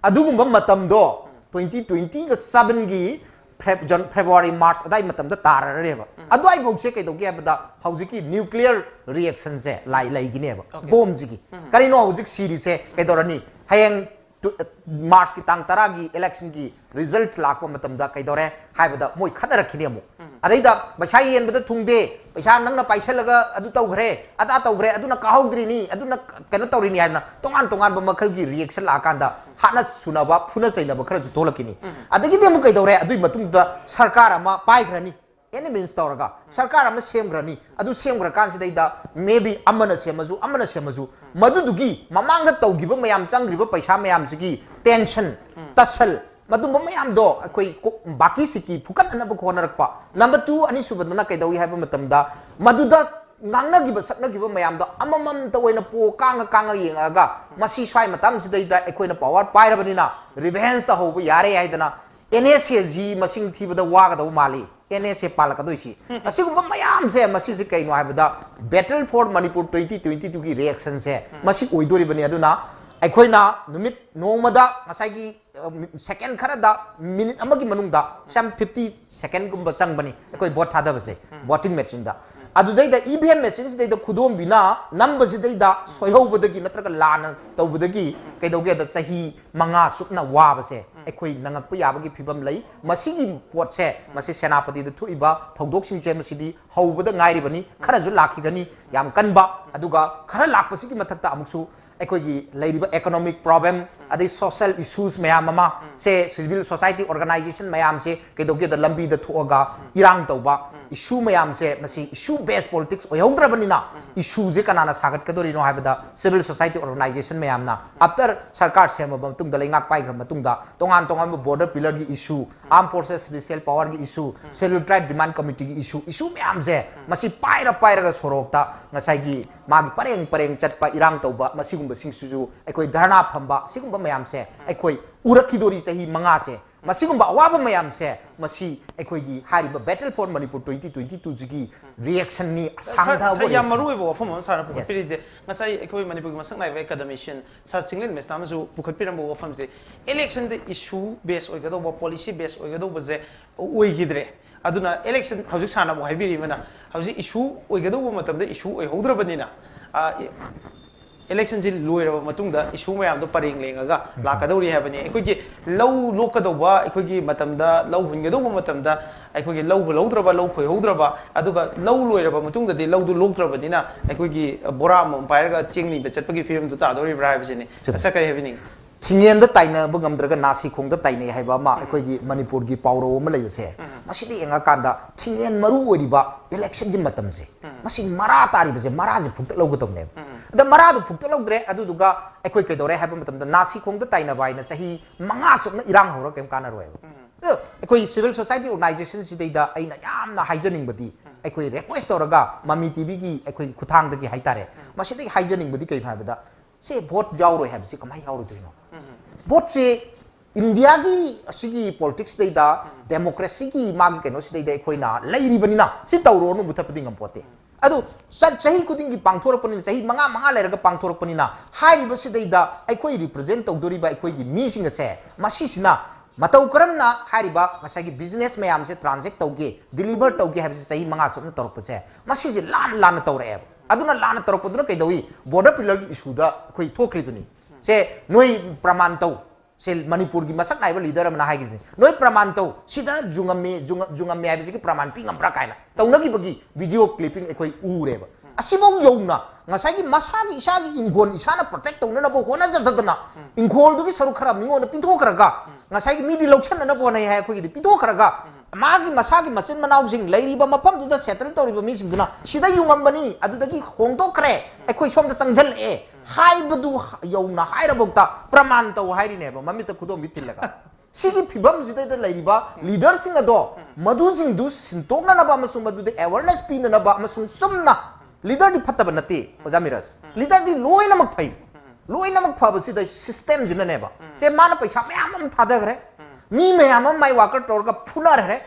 ꯑꯗꯨꯒꯨꯝꯕ ꯃꯇꯝꯗꯣ twenty twenty-seven-ꯒꯤ Feb-, Jan-, February, March ꯑꯗꯥꯏ ꯃꯇꯝꯗ ꯇꯥꯔꯔꯦꯕ꯫ ꯑꯗꯨꯋꯥꯏꯐꯥꯎꯁꯦ ꯀꯩꯗꯧꯒꯦ ꯍꯥꯏꯕꯗ ꯍꯧꯖꯤꯛꯀꯤ nuclear reaction-ꯁꯦ ꯂꯥꯏ ꯂꯩꯒꯤꯅꯦꯕ꯫ Bomb-ꯁꯤꯒꯤ꯫ ꯀꯔꯤꯅꯣ ꯍꯧꯖꯤꯛ ꯁꯤꯔꯤꯁꯦ? ꯀꯩꯗꯧꯔꯅꯤ? ꯍꯌꯦꯡ ꯇꯨ-, March-ꯀꯤ ꯇꯥꯡ ꯇꯔꯥꯒꯤ election-ꯒꯤ result ꯂꯥꯛꯄ ꯃꯇꯝꯗ ꯀꯩꯗꯧꯔꯦ ꯍꯥꯏꯕꯗ ꯃꯣꯏ ꯈꯠꯅꯔꯛꯈꯤꯅꯤ ꯑꯃꯨꯛ꯫ ꯑꯗꯩꯗ ꯄꯩꯁꯥ ꯌꯦꯟꯕꯗ ꯊꯨꯡꯗꯦ, ꯄꯩꯁꯥ ꯅꯪꯅ ꯄꯥꯏꯁꯜꯂꯒ ꯑꯗꯨ ꯇꯧꯈ꯭ꯔꯦ, ꯑꯗꯥ ꯇꯧꯈ꯭ꯔꯦ, ꯑꯗꯨꯅ ꯀꯥꯍꯧꯗ꯭ꯔꯤꯅꯤ, ꯑꯗꯨꯅ ꯀꯩꯅꯣ ꯇꯧꯔꯤꯅꯤ ꯍꯥꯏꯗꯅ ꯇꯣꯉꯥꯟ ꯇꯣꯉꯥꯟꯕ ꯃꯈꯜꯒꯤ reaction ꯂꯥꯛꯑꯀꯥꯟꯗ ꯍꯥꯠꯅ ꯁꯨꯅꯕ, ꯐꯨꯅ ꯆꯩꯅꯕ ꯈꯔꯁꯨ ꯊꯣꯛꯂꯛꯈꯤꯅꯤ꯫ ꯑꯗꯒꯤꯗꯤ ꯑꯃꯨꯛ ꯀꯩꯗꯧꯔꯦ? ꯑꯗꯨꯏ ꯃꯇꯨꯡꯗ ꯁꯔꯀꯥꯔ ꯑꯃ ꯄꯥꯏꯈ꯭ꯔꯅꯤ, any means ꯇꯧꯔꯒ ꯁꯔꯀꯥꯔ ꯑꯃ ꯁꯦꯝꯈ꯭ꯔꯅꯤ꯫ ꯑꯗꯨ ꯁꯦꯝꯈ꯭ꯔꯀꯥꯟꯁꯤꯗꯩꯗ maybe ꯑꯃꯅ ꯁꯦꯝꯃꯁꯨ, ꯑꯃꯅ ꯁꯦꯝꯃꯁꯨ, ꯃꯗꯨꯗꯨꯒꯤ ꯃꯃꯥꯡꯗ ꯇꯧꯈꯤꯕ ꯃꯌꯥꯝ, ꯆꯪꯈ꯭ꯔꯤꯕ ꯄꯩꯁꯥ ꯃꯌꯥꯝꯁꯤꯒꯤ tension, ꯇꯁꯜ, ꯃꯗꯨꯝꯕ ꯃꯌꯥꯝꯗꯣ ꯑꯩꯈꯣꯏ ꯀꯣ-, ꯕꯥꯀꯤ ꯁꯤꯀꯤ ꯐꯨꯀꯠꯅꯅꯕ ꯍꯣꯠꯅꯔꯛꯄ꯫ Number two, ꯑꯅꯤꯁꯨꯕꯗꯅ ꯀꯩꯗꯧꯏ ꯍꯥꯏꯕ ꯃꯇꯝꯗ ꯃꯗꯨꯗ ꯉꯥꯡꯅꯈꯤꯕ ꯁꯛꯅꯈꯤꯕ ꯃꯌꯥꯝꯗꯣ ꯑꯃꯃꯝꯇ ꯑꯣꯏꯅ ꯄꯣ ꯀꯥꯡꯉ ꯀꯥꯡꯉ ꯌꯦꯡꯉꯛꯑꯒ ꯃꯁꯤ ꯁ꯭ꯋꯥꯏ ꯃꯇꯝꯁꯤꯗꯩꯗ ꯑꯩꯈꯣꯏꯅ power ꯄꯥꯏꯔꯕꯅꯤꯅ revenge ꯇꯧꯍꯧꯕ ꯌꯥꯔꯦ ꯍꯥꯏꯗꯅ N S A-ꯁꯤ ꯃꯁꯤꯡ ꯊꯤꯕꯗ ꯋꯥꯒꯗꯧꯕ ꯃꯥꯜꯂꯤ꯫ N S A ꯄꯥꯜꯂꯛꯀꯗꯣꯏꯁꯤ꯫ ꯑꯁꯤꯒꯨꯝꯕ ꯃꯌꯥꯝꯁꯦ ꯃꯁꯤꯁꯦ ꯀꯩꯅꯣ ꯍꯥꯏꯕꯗ Battle for Manipur twenty twenty-two-ꯒꯤ reaction-ꯁꯦ ꯃꯁꯤ ꯑꯣꯏꯗꯣꯔꯤꯕꯅꯤ꯫ ꯑꯗꯨꯅ ꯑꯩꯈꯣꯏꯅ ꯅꯨꯃꯤꯠ ꯅꯣꯡꯃꯗ ꯉꯁꯥꯏꯒꯤ, ꯑ, second ꯈꯔꯗ, minute ꯑꯃꯒꯤ ꯃꯅꯨꯡꯗ some fifty second-ꯒꯨꯝꯕ ꯆꯪꯕꯅꯤ ꯑꯩꯈꯣꯏ vote ꯊꯥꯗꯕꯁꯦ, voting machine-ꯗ꯫ ꯑꯗꯨꯗꯩꯗ E V M machine-ꯁꯤꯗꯩꯗ ꯈꯨꯗꯣꯝꯕꯤꯅ ꯅꯝꯕꯁꯤꯗꯩꯗ ꯁꯣꯏꯍꯧꯕꯗꯒꯤ ꯅꯠꯇ꯭ꯔꯒ ꯂꯥꯟꯅ ꯇꯧꯕꯗꯒꯤ ꯀꯩꯗꯧꯒꯦꯗ ꯆꯍꯤ ꯃꯉꯥ ꯆꯨꯞꯅ ꯋꯥꯕꯁꯦ ꯑꯩꯈꯣꯏ ꯅꯪꯉꯛꯄ ꯌꯥꯕꯒꯤ ꯐꯤꯕꯝ ꯂꯩ꯫ ꯃꯁꯤꯒꯤ ꯄꯣꯠꯁꯦ, ꯃꯁꯤ ꯁꯦꯅꯥꯄꯇꯤꯗ ꯊꯣꯛꯏꯕ ꯊꯧꯗꯣꯛꯁꯤꯡꯁꯦ ꯃꯁꯤꯗꯤ ꯍꯧꯕꯗ ꯉꯥꯏꯔꯤꯕꯅꯤ꯫ ꯈꯔꯁꯨ ꯂꯥꯛꯈꯤꯒꯅꯤ, ꯌꯥꯝ ꯀꯟꯕ꯫ ꯑꯗꯨꯒ ꯈꯔ ꯂꯥꯛꯄꯁꯤꯒꯤ ꯃꯊꯛꯇ ꯑꯃꯨꯛꯁꯨ ꯑꯩꯈꯣꯏꯒꯤ ꯂꯩꯔꯤꯕ economic problem, ꯑꯗꯩ social issues ꯃꯌꯥꯝ ꯑꯃ ꯁꯦ, civil society organization ꯃꯌꯥꯝꯁꯦ ꯀꯩꯗꯧꯒꯦꯗ ꯂꯝꯕꯤꯗ ꯊꯣꯛꯑꯒ ꯏꯔꯥꯡ ꯇꯧꯕ, issue ꯃꯌꯥꯝꯁꯦ ꯃꯁꯤ issue based politics ꯑꯣꯏꯍꯧꯗ꯭ꯔꯕꯅꯤꯅ, issue-ꯁꯦ ꯀꯅꯥꯅ ꯁꯥꯒꯠꯀꯗꯣꯔꯤꯅꯣ ꯍꯥꯏꯕꯗ civil society organization ꯃꯌꯥꯝꯅ, after ꯁꯔꯀꯥꯔ ꯁꯦꯝꯃꯕ ꯃꯇꯨꯡꯗ, ꯂꯩꯉꯥꯛ ꯄꯥꯏꯈ꯭ꯔ ꯃꯇꯨꯡꯗ, ꯇꯣꯉꯥꯟ ꯇꯣꯉꯥꯟꯕ border pillar-ꯒꯤ issue, armed forces special power-ꯒꯤ issue, Scheduled Tribe Demand Committee-ꯒꯤ issue, issue ꯃꯌꯥꯝꯁꯦ ꯃꯁꯤ ꯄꯥꯏꯔ ꯄꯥꯏꯔꯒ ꯁꯣꯔꯣꯛꯇ ꯉꯁꯥꯏꯒꯤ ꯃꯥꯒꯤ ꯄꯔꯦꯡ ꯄꯔꯦꯡ ꯆꯠꯄ, ꯏꯔꯥꯡ ꯇꯧꯕ, ꯃꯁꯤꯒꯨꯝꯕꯁꯤꯡꯁꯤꯁꯨ ꯑꯩꯈꯣꯏ ꯙꯔꯅꯥ ꯐꯝꯕ, ꯁꯤꯒꯨꯝꯕ ꯃꯌꯥꯝꯁꯦ ꯑꯩꯈꯣꯏ ꯎꯔꯛꯈꯤꯗꯣꯔꯤ ꯆꯍꯤ ꯃꯉꯥꯁꯦ꯫ ꯃꯁꯤꯒꯨꯝꯕ ꯑꯋꯥꯕ ꯃꯌꯥꯝꯁꯦ, ꯃꯁꯤ ꯑꯩꯈꯣꯏꯒꯤ ꯍꯥꯏꯔꯤꯕ Battle for Manipur twenty twenty-two ꯁꯤꯒꯤ reaction ꯅꯤ, ꯑꯁꯥꯡꯊꯕ ꯁꯥꯔ, ꯌꯥꯝ reaction꯫ ꯃꯔꯨ ꯑꯣꯏꯕ ꯋꯥꯐꯝ ꯑꯃ ꯁꯥꯔꯅ ꯄꯨꯈꯠꯄꯤꯔꯤꯁꯦ꯫ ꯉꯁꯥꯏ ꯑꯩꯈꯣꯏ ꯃꯅꯤꯄꯨꯔꯒꯤ ꯃꯁꯛ ꯅꯥꯏꯕ academician ꯁꯥꯔ ꯆꯤꯡꯂꯦꯟ ꯃꯦꯁꯅꯥꯝꯅꯁꯨ ꯄꯨꯈꯠꯄꯤꯔꯝꯕ ꯋꯥꯐꯝꯁꯦ, election ꯗ issue base ꯑꯣꯏꯒꯗꯧꯕ, policy base ꯑꯣꯏꯒꯗꯧꯕꯁꯦ ꯑꯣꯏꯈꯤꯗ꯭ꯔꯦ꯫ ꯑꯗꯨꯅ election, ꯍꯧꯖꯤꯛ ꯁꯥꯔꯅ ꯑꯃꯨꯛ ꯍꯥꯏꯕꯤꯔꯤꯕꯅ, ꯍꯧꯖꯤꯛ issue ꯑꯣꯏꯒꯗꯧꯕ ꯃꯇꯝꯗ issue ꯑꯣꯏꯍꯧꯗ꯭ꯔꯕꯅꯤꯅ, ꯑ, election ꯁꯤ ꯂꯣꯏꯔꯕ ꯃꯇꯨꯡꯗ issue ꯃꯌꯥꯝꯗꯣ ꯄꯔꯦꯡ ꯂꯦꯡꯉꯒ ꯂꯥꯛꯀꯗꯧꯔꯤ ꯍꯥꯏꯕꯅꯤ꯫ ꯑꯩꯈꯣꯏꯒꯤ ꯂꯧ ꯂꯣꯛꯀꯗꯧꯕ, ꯑꯩꯈꯣꯏꯒꯤ ꯃꯇꯝꯗ ꯂꯧ ꯍꯨꯟꯒꯗꯧꯕ ꯃꯇꯝꯗ ꯑꯩꯈꯣꯏꯒꯤ ꯂꯧ ꯍꯨꯜꯍꯧꯗ꯭ꯔꯕ, ꯂꯧ ꯈꯣꯏꯍꯧꯗ꯭ꯔꯕ, ꯑꯗꯨꯒ ꯂꯧ ꯂꯣꯏꯔꯕ ꯃꯇꯨꯡꯗꯗꯤ ꯂꯧꯗꯨ ꯂꯣꯛꯇ꯭ꯔꯕꯅꯤꯅ ꯑꯩꯈꯣꯏꯒꯤ ꯕꯣꯔꯥ ꯑꯃꯃꯝ ꯄꯥꯏꯔꯒ ꯆꯦꯡ ꯅꯤꯕ ꯆꯠꯄꯒꯤ ꯐꯤꯕꯝꯗꯨ ꯇꯥꯗꯧꯔꯤꯕ꯭ꯔꯥ ꯍꯥꯏꯕꯁꯤꯅꯤ꯫ ꯆꯨꯝꯃꯤ꯫ ꯁꯥꯔ, ꯀꯔꯤ ꯍꯥꯏꯕꯤꯅꯤꯡꯉꯤ? ꯊꯤꯡꯉꯦꯟꯗ ꯇꯥꯏꯅꯕ ꯉꯝꯗ꯭ꯔꯒ ꯅꯥꯁꯤ ꯈꯣꯡꯗ ꯇꯥꯏꯅꯩ ꯍꯥꯏꯕ ꯑꯃ ꯑꯩꯈꯣꯏꯒꯤ ꯃꯅꯤꯄꯨꯔꯒꯤ ꯄꯥꯎꯔꯧ ꯑꯃ ꯂꯩꯕꯁꯦ, ꯃꯁꯤꯗ ꯌꯦꯡꯉꯀꯥꯟꯗ ꯊꯤꯡꯉꯦꯟ ꯃꯔꯨ ꯑꯣꯏꯔꯤꯕ election ꯒꯤ ꯃꯇꯝꯁꯦ, ꯃꯁꯤ ꯃꯔꯥ ꯇꯥꯔꯤꯕꯁꯦ, ꯃꯔꯥꯁꯦ ꯐꯨꯛꯇꯠꯍꯧꯒꯗꯕꯅꯦꯕ꯫ ꯑꯗ ꯃꯔꯥꯗꯨ ꯐꯨꯛꯇꯠꯍꯧꯗ꯭ꯔꯦ, ꯑꯗꯨꯗꯨꯒ ꯑꯩꯈꯣꯏ ꯀꯩꯗꯧꯔꯦ ꯍꯥꯏꯕ ꯃꯇꯝꯗ ꯅꯥꯁꯤ ꯈꯣꯡꯗ ꯇꯥꯏꯅꯕ ꯍꯥꯏꯅ ꯆꯍꯤ ꯃꯉꯥ ꯆꯨꯞꯅ ꯏꯔꯥꯡ ꯍꯧꯔꯒ ꯀꯩꯝ ꯀꯥꯟꯅꯔꯣꯏꯕ꯫ ꯑꯗꯣ ꯑꯩꯈꯣꯏ civil society organization ꯁꯤꯗꯩꯗ ꯑꯩꯅ ꯌꯥꯝꯅ ꯍꯥꯏꯖꯅꯤꯡꯕꯗꯤ, ꯑꯩꯈꯣꯏ request ꯇꯧꯔꯒ ꯃꯃꯤ ꯇꯤꯚꯤꯒꯤ ꯑꯩꯈꯣꯏ ꯈꯨꯊꯥꯡꯗꯒꯤ ꯍꯥꯏꯇꯥꯔꯦ, ꯃꯁꯤꯗꯒꯤ ꯍꯥꯏꯖꯅꯤꯡꯕꯗꯤ ꯀꯩꯅꯣ ꯍꯥꯏꯕꯗ, ꯁꯦ vote ꯌꯥꯎꯔꯣꯏ ꯍꯥꯏꯕꯁꯤ ꯀꯃꯥꯏꯅ ꯌꯥꯎꯔꯣꯏꯗꯣꯏꯅꯣ? Vote ꯁꯦ ꯏꯟꯗꯤꯌꯥꯒꯤ ꯑꯁꯤꯒꯤ politics ꯁꯤꯗꯩꯗ, democracy ꯒꯤ ꯃꯥꯒꯤ ꯀꯩꯅꯣꯁꯤꯗꯩꯗ ꯑꯩꯈꯣꯏꯅ ꯂꯩꯔꯤꯕꯅꯤꯅ, ꯁꯤ ꯇꯧꯔꯣꯅ ꯃꯨꯊꯠꯄꯗꯤ ꯉꯝꯄꯣꯠꯇꯦ꯫ ꯑꯗꯨ ꯆ-, ꯆꯍꯤ ꯈꯨꯗꯤꯡꯒꯤ ꯄꯥꯡꯊꯣꯔꯛꯄꯅꯤꯅ, ꯆꯍꯤ ꯃꯉꯥ ꯃꯉꯥ ꯂꯩꯔꯒ ꯄꯥꯡꯊꯣꯔꯛꯄꯅꯤꯅ, ꯍꯥꯏꯔꯤꯕꯁꯤꯗꯩꯗ ꯑꯩꯈꯣꯏ represent ꯇꯧꯗꯣꯔꯤꯕ ꯑꯩꯈꯣꯏꯒꯤ ꯃꯤꯁꯤꯡ ꯑꯁꯦ, ꯃꯁꯤꯁꯤꯅ ꯃꯇꯧ ꯀꯔꯝꯅ ꯍꯥꯏꯔꯤꯕ ꯉꯁꯥꯏꯒꯤ business ꯃꯌꯥꯝꯁꯦ transact ꯇꯧꯒꯦ, deliver ꯇꯧꯒꯦ ꯍꯥꯏꯕꯁꯦ ꯆꯍꯤ ꯃꯉꯥ ꯆꯨꯞꯅ ꯇꯧꯔꯛꯄꯁꯦ, ꯃꯁꯤꯁꯦ ꯂꯥꯟꯅ ꯂꯥꯟꯅ ꯇꯧꯔꯛꯑꯦꯕ꯫ ꯑꯗꯨꯅ ꯂꯥꯟꯅ ꯇꯧꯔꯛꯄꯗꯨꯅ ꯀꯩꯗꯧꯏ? Border pillar ꯒꯤ issue ꯗ ꯑꯩꯈꯣꯏ ꯊꯣꯛꯈ꯭ꯔꯤꯗꯨꯅꯤ꯫ ꯁꯦ ꯅꯣꯏ ꯄ꯭ꯔꯃꯥꯟ ꯇꯧ꯫ ꯁꯦ ꯃꯅꯤꯄꯨꯔꯒꯤ ꯃꯁꯛ ꯅꯥꯏꯕ leader ꯑꯃꯅ ꯍꯥꯏꯈꯤꯕꯅꯤ, "ꯅꯣꯏ ꯄ꯭ꯔꯃꯥꯟ ꯇꯧ, ꯁꯤꯗ ꯖꯨꯉꯝꯃꯦ, ꯖꯨꯉ-, ꯖꯨꯉꯝꯃꯦ ꯍꯥꯏꯕꯁꯤꯒꯤ ꯄ꯭ꯔꯃꯥꯟ ꯄꯤ ꯉꯝꯕ꯭ꯔꯥ?" ꯀꯥꯏꯅ ꯇꯧꯅꯈꯤꯕꯒꯤ video clipping ꯑꯩꯈꯣꯏ ꯎꯔꯦꯕ꯫ ꯑꯁꯤꯐꯧ ꯌꯧꯅ ꯉꯁꯥꯏꯒꯤ ꯃꯁꯥꯒꯤ, ꯏꯁꯥꯒꯤ ꯏꯪꯈꯣꯜ ꯏꯁꯥꯅ protect ꯇꯧꯅꯅꯕ ꯍꯣꯠꯅꯖꯗꯗꯅ, ꯏꯪꯈꯣꯜꯗꯨꯒꯤ ꯁꯔꯨꯛ ꯈꯔ ꯃꯤꯉꯣꯟꯗ ꯄꯤꯊꯣꯛꯈ꯭ꯔꯒ, ꯉꯁꯥꯏꯒꯤ ꯃꯤꯗꯤ ꯂꯧꯁꯟꯅꯅꯕ ꯍꯣꯠꯅꯩ ꯍꯥꯏ, ꯑꯩꯈꯣꯏꯒꯤꯗꯤ ꯄꯤꯊꯣꯛꯈ꯭ꯔꯒ, ꯃꯥꯒꯤ ꯃꯁꯥꯒꯤ ꯃꯆꯤꯟ ꯃꯅꯥꯎꯁꯤꯡ ꯂꯩꯔꯤꯕ ꯃꯐꯝꯗꯨꯗ settle ꯇꯧꯔꯤꯕ ꯃꯤꯁꯤꯡꯗꯨꯅ ꯁꯤꯗ ꯌꯨꯡꯉꯝꯕꯅꯤ, ꯑꯗꯨꯗꯒꯤ ꯍꯣꯡꯗꯣꯛꯈ꯭ꯔꯦ, ꯑꯩꯈꯣꯏ ꯁꯣꯝꯗ ꯆꯪꯁꯤꯜꯂꯛꯑꯦ ꯍꯥꯏꯕꯗꯨ ꯌꯧꯅ ꯍꯥꯏꯔꯕꯧꯇ ꯄ꯭ꯔꯃꯥꯟ ꯇꯧ ꯍꯥꯏꯔꯤꯅꯦꯕ, ꯃꯃꯤꯠꯇ ꯈꯨꯗꯣꯝꯕꯤ ꯊꯤꯜꯂꯒ꯫ ꯁꯤꯒꯤ ꯐꯤꯕꯝꯁꯤꯗꯩꯗ ꯂꯩꯔꯤꯕ leader ꯁꯤꯡ ꯑꯗꯣ, ꯃꯗꯨꯁꯤꯡꯗꯨ ꯁꯤꯟꯇꯣꯛꯅꯅꯕ ꯑꯃꯁꯨꯡ ꯃꯗꯨꯗ awareness ꯄꯤꯅꯅꯕ ꯑꯃꯁꯨꯡ ꯆꯨꯝꯅ, leader ꯗꯤ ꯐꯠꯇꯕ ꯅꯠꯇꯦ, ꯑꯣꯖꯥ ꯃꯤꯔꯖ, leader ꯗꯤ ꯂꯣꯏꯅꯃꯛ ꯐꯩ꯫ ꯂꯣꯏꯅꯃꯛ ꯐꯕꯁꯤꯗ system ꯁꯤꯅꯅꯦꯕ꯫ ꯁꯦ ꯃꯥꯅ ꯄꯩꯁꯥ ꯃꯌꯥꯝ ꯑꯃ ꯊꯥꯗꯈ꯭ꯔꯦ, ꯃꯤ ꯃꯌꯥꯝ ꯑꯃ ꯃꯥꯏ ꯋꯥꯀꯔ ꯇꯧꯔꯒ ꯐꯨꯅꯈ꯭ꯔꯦ,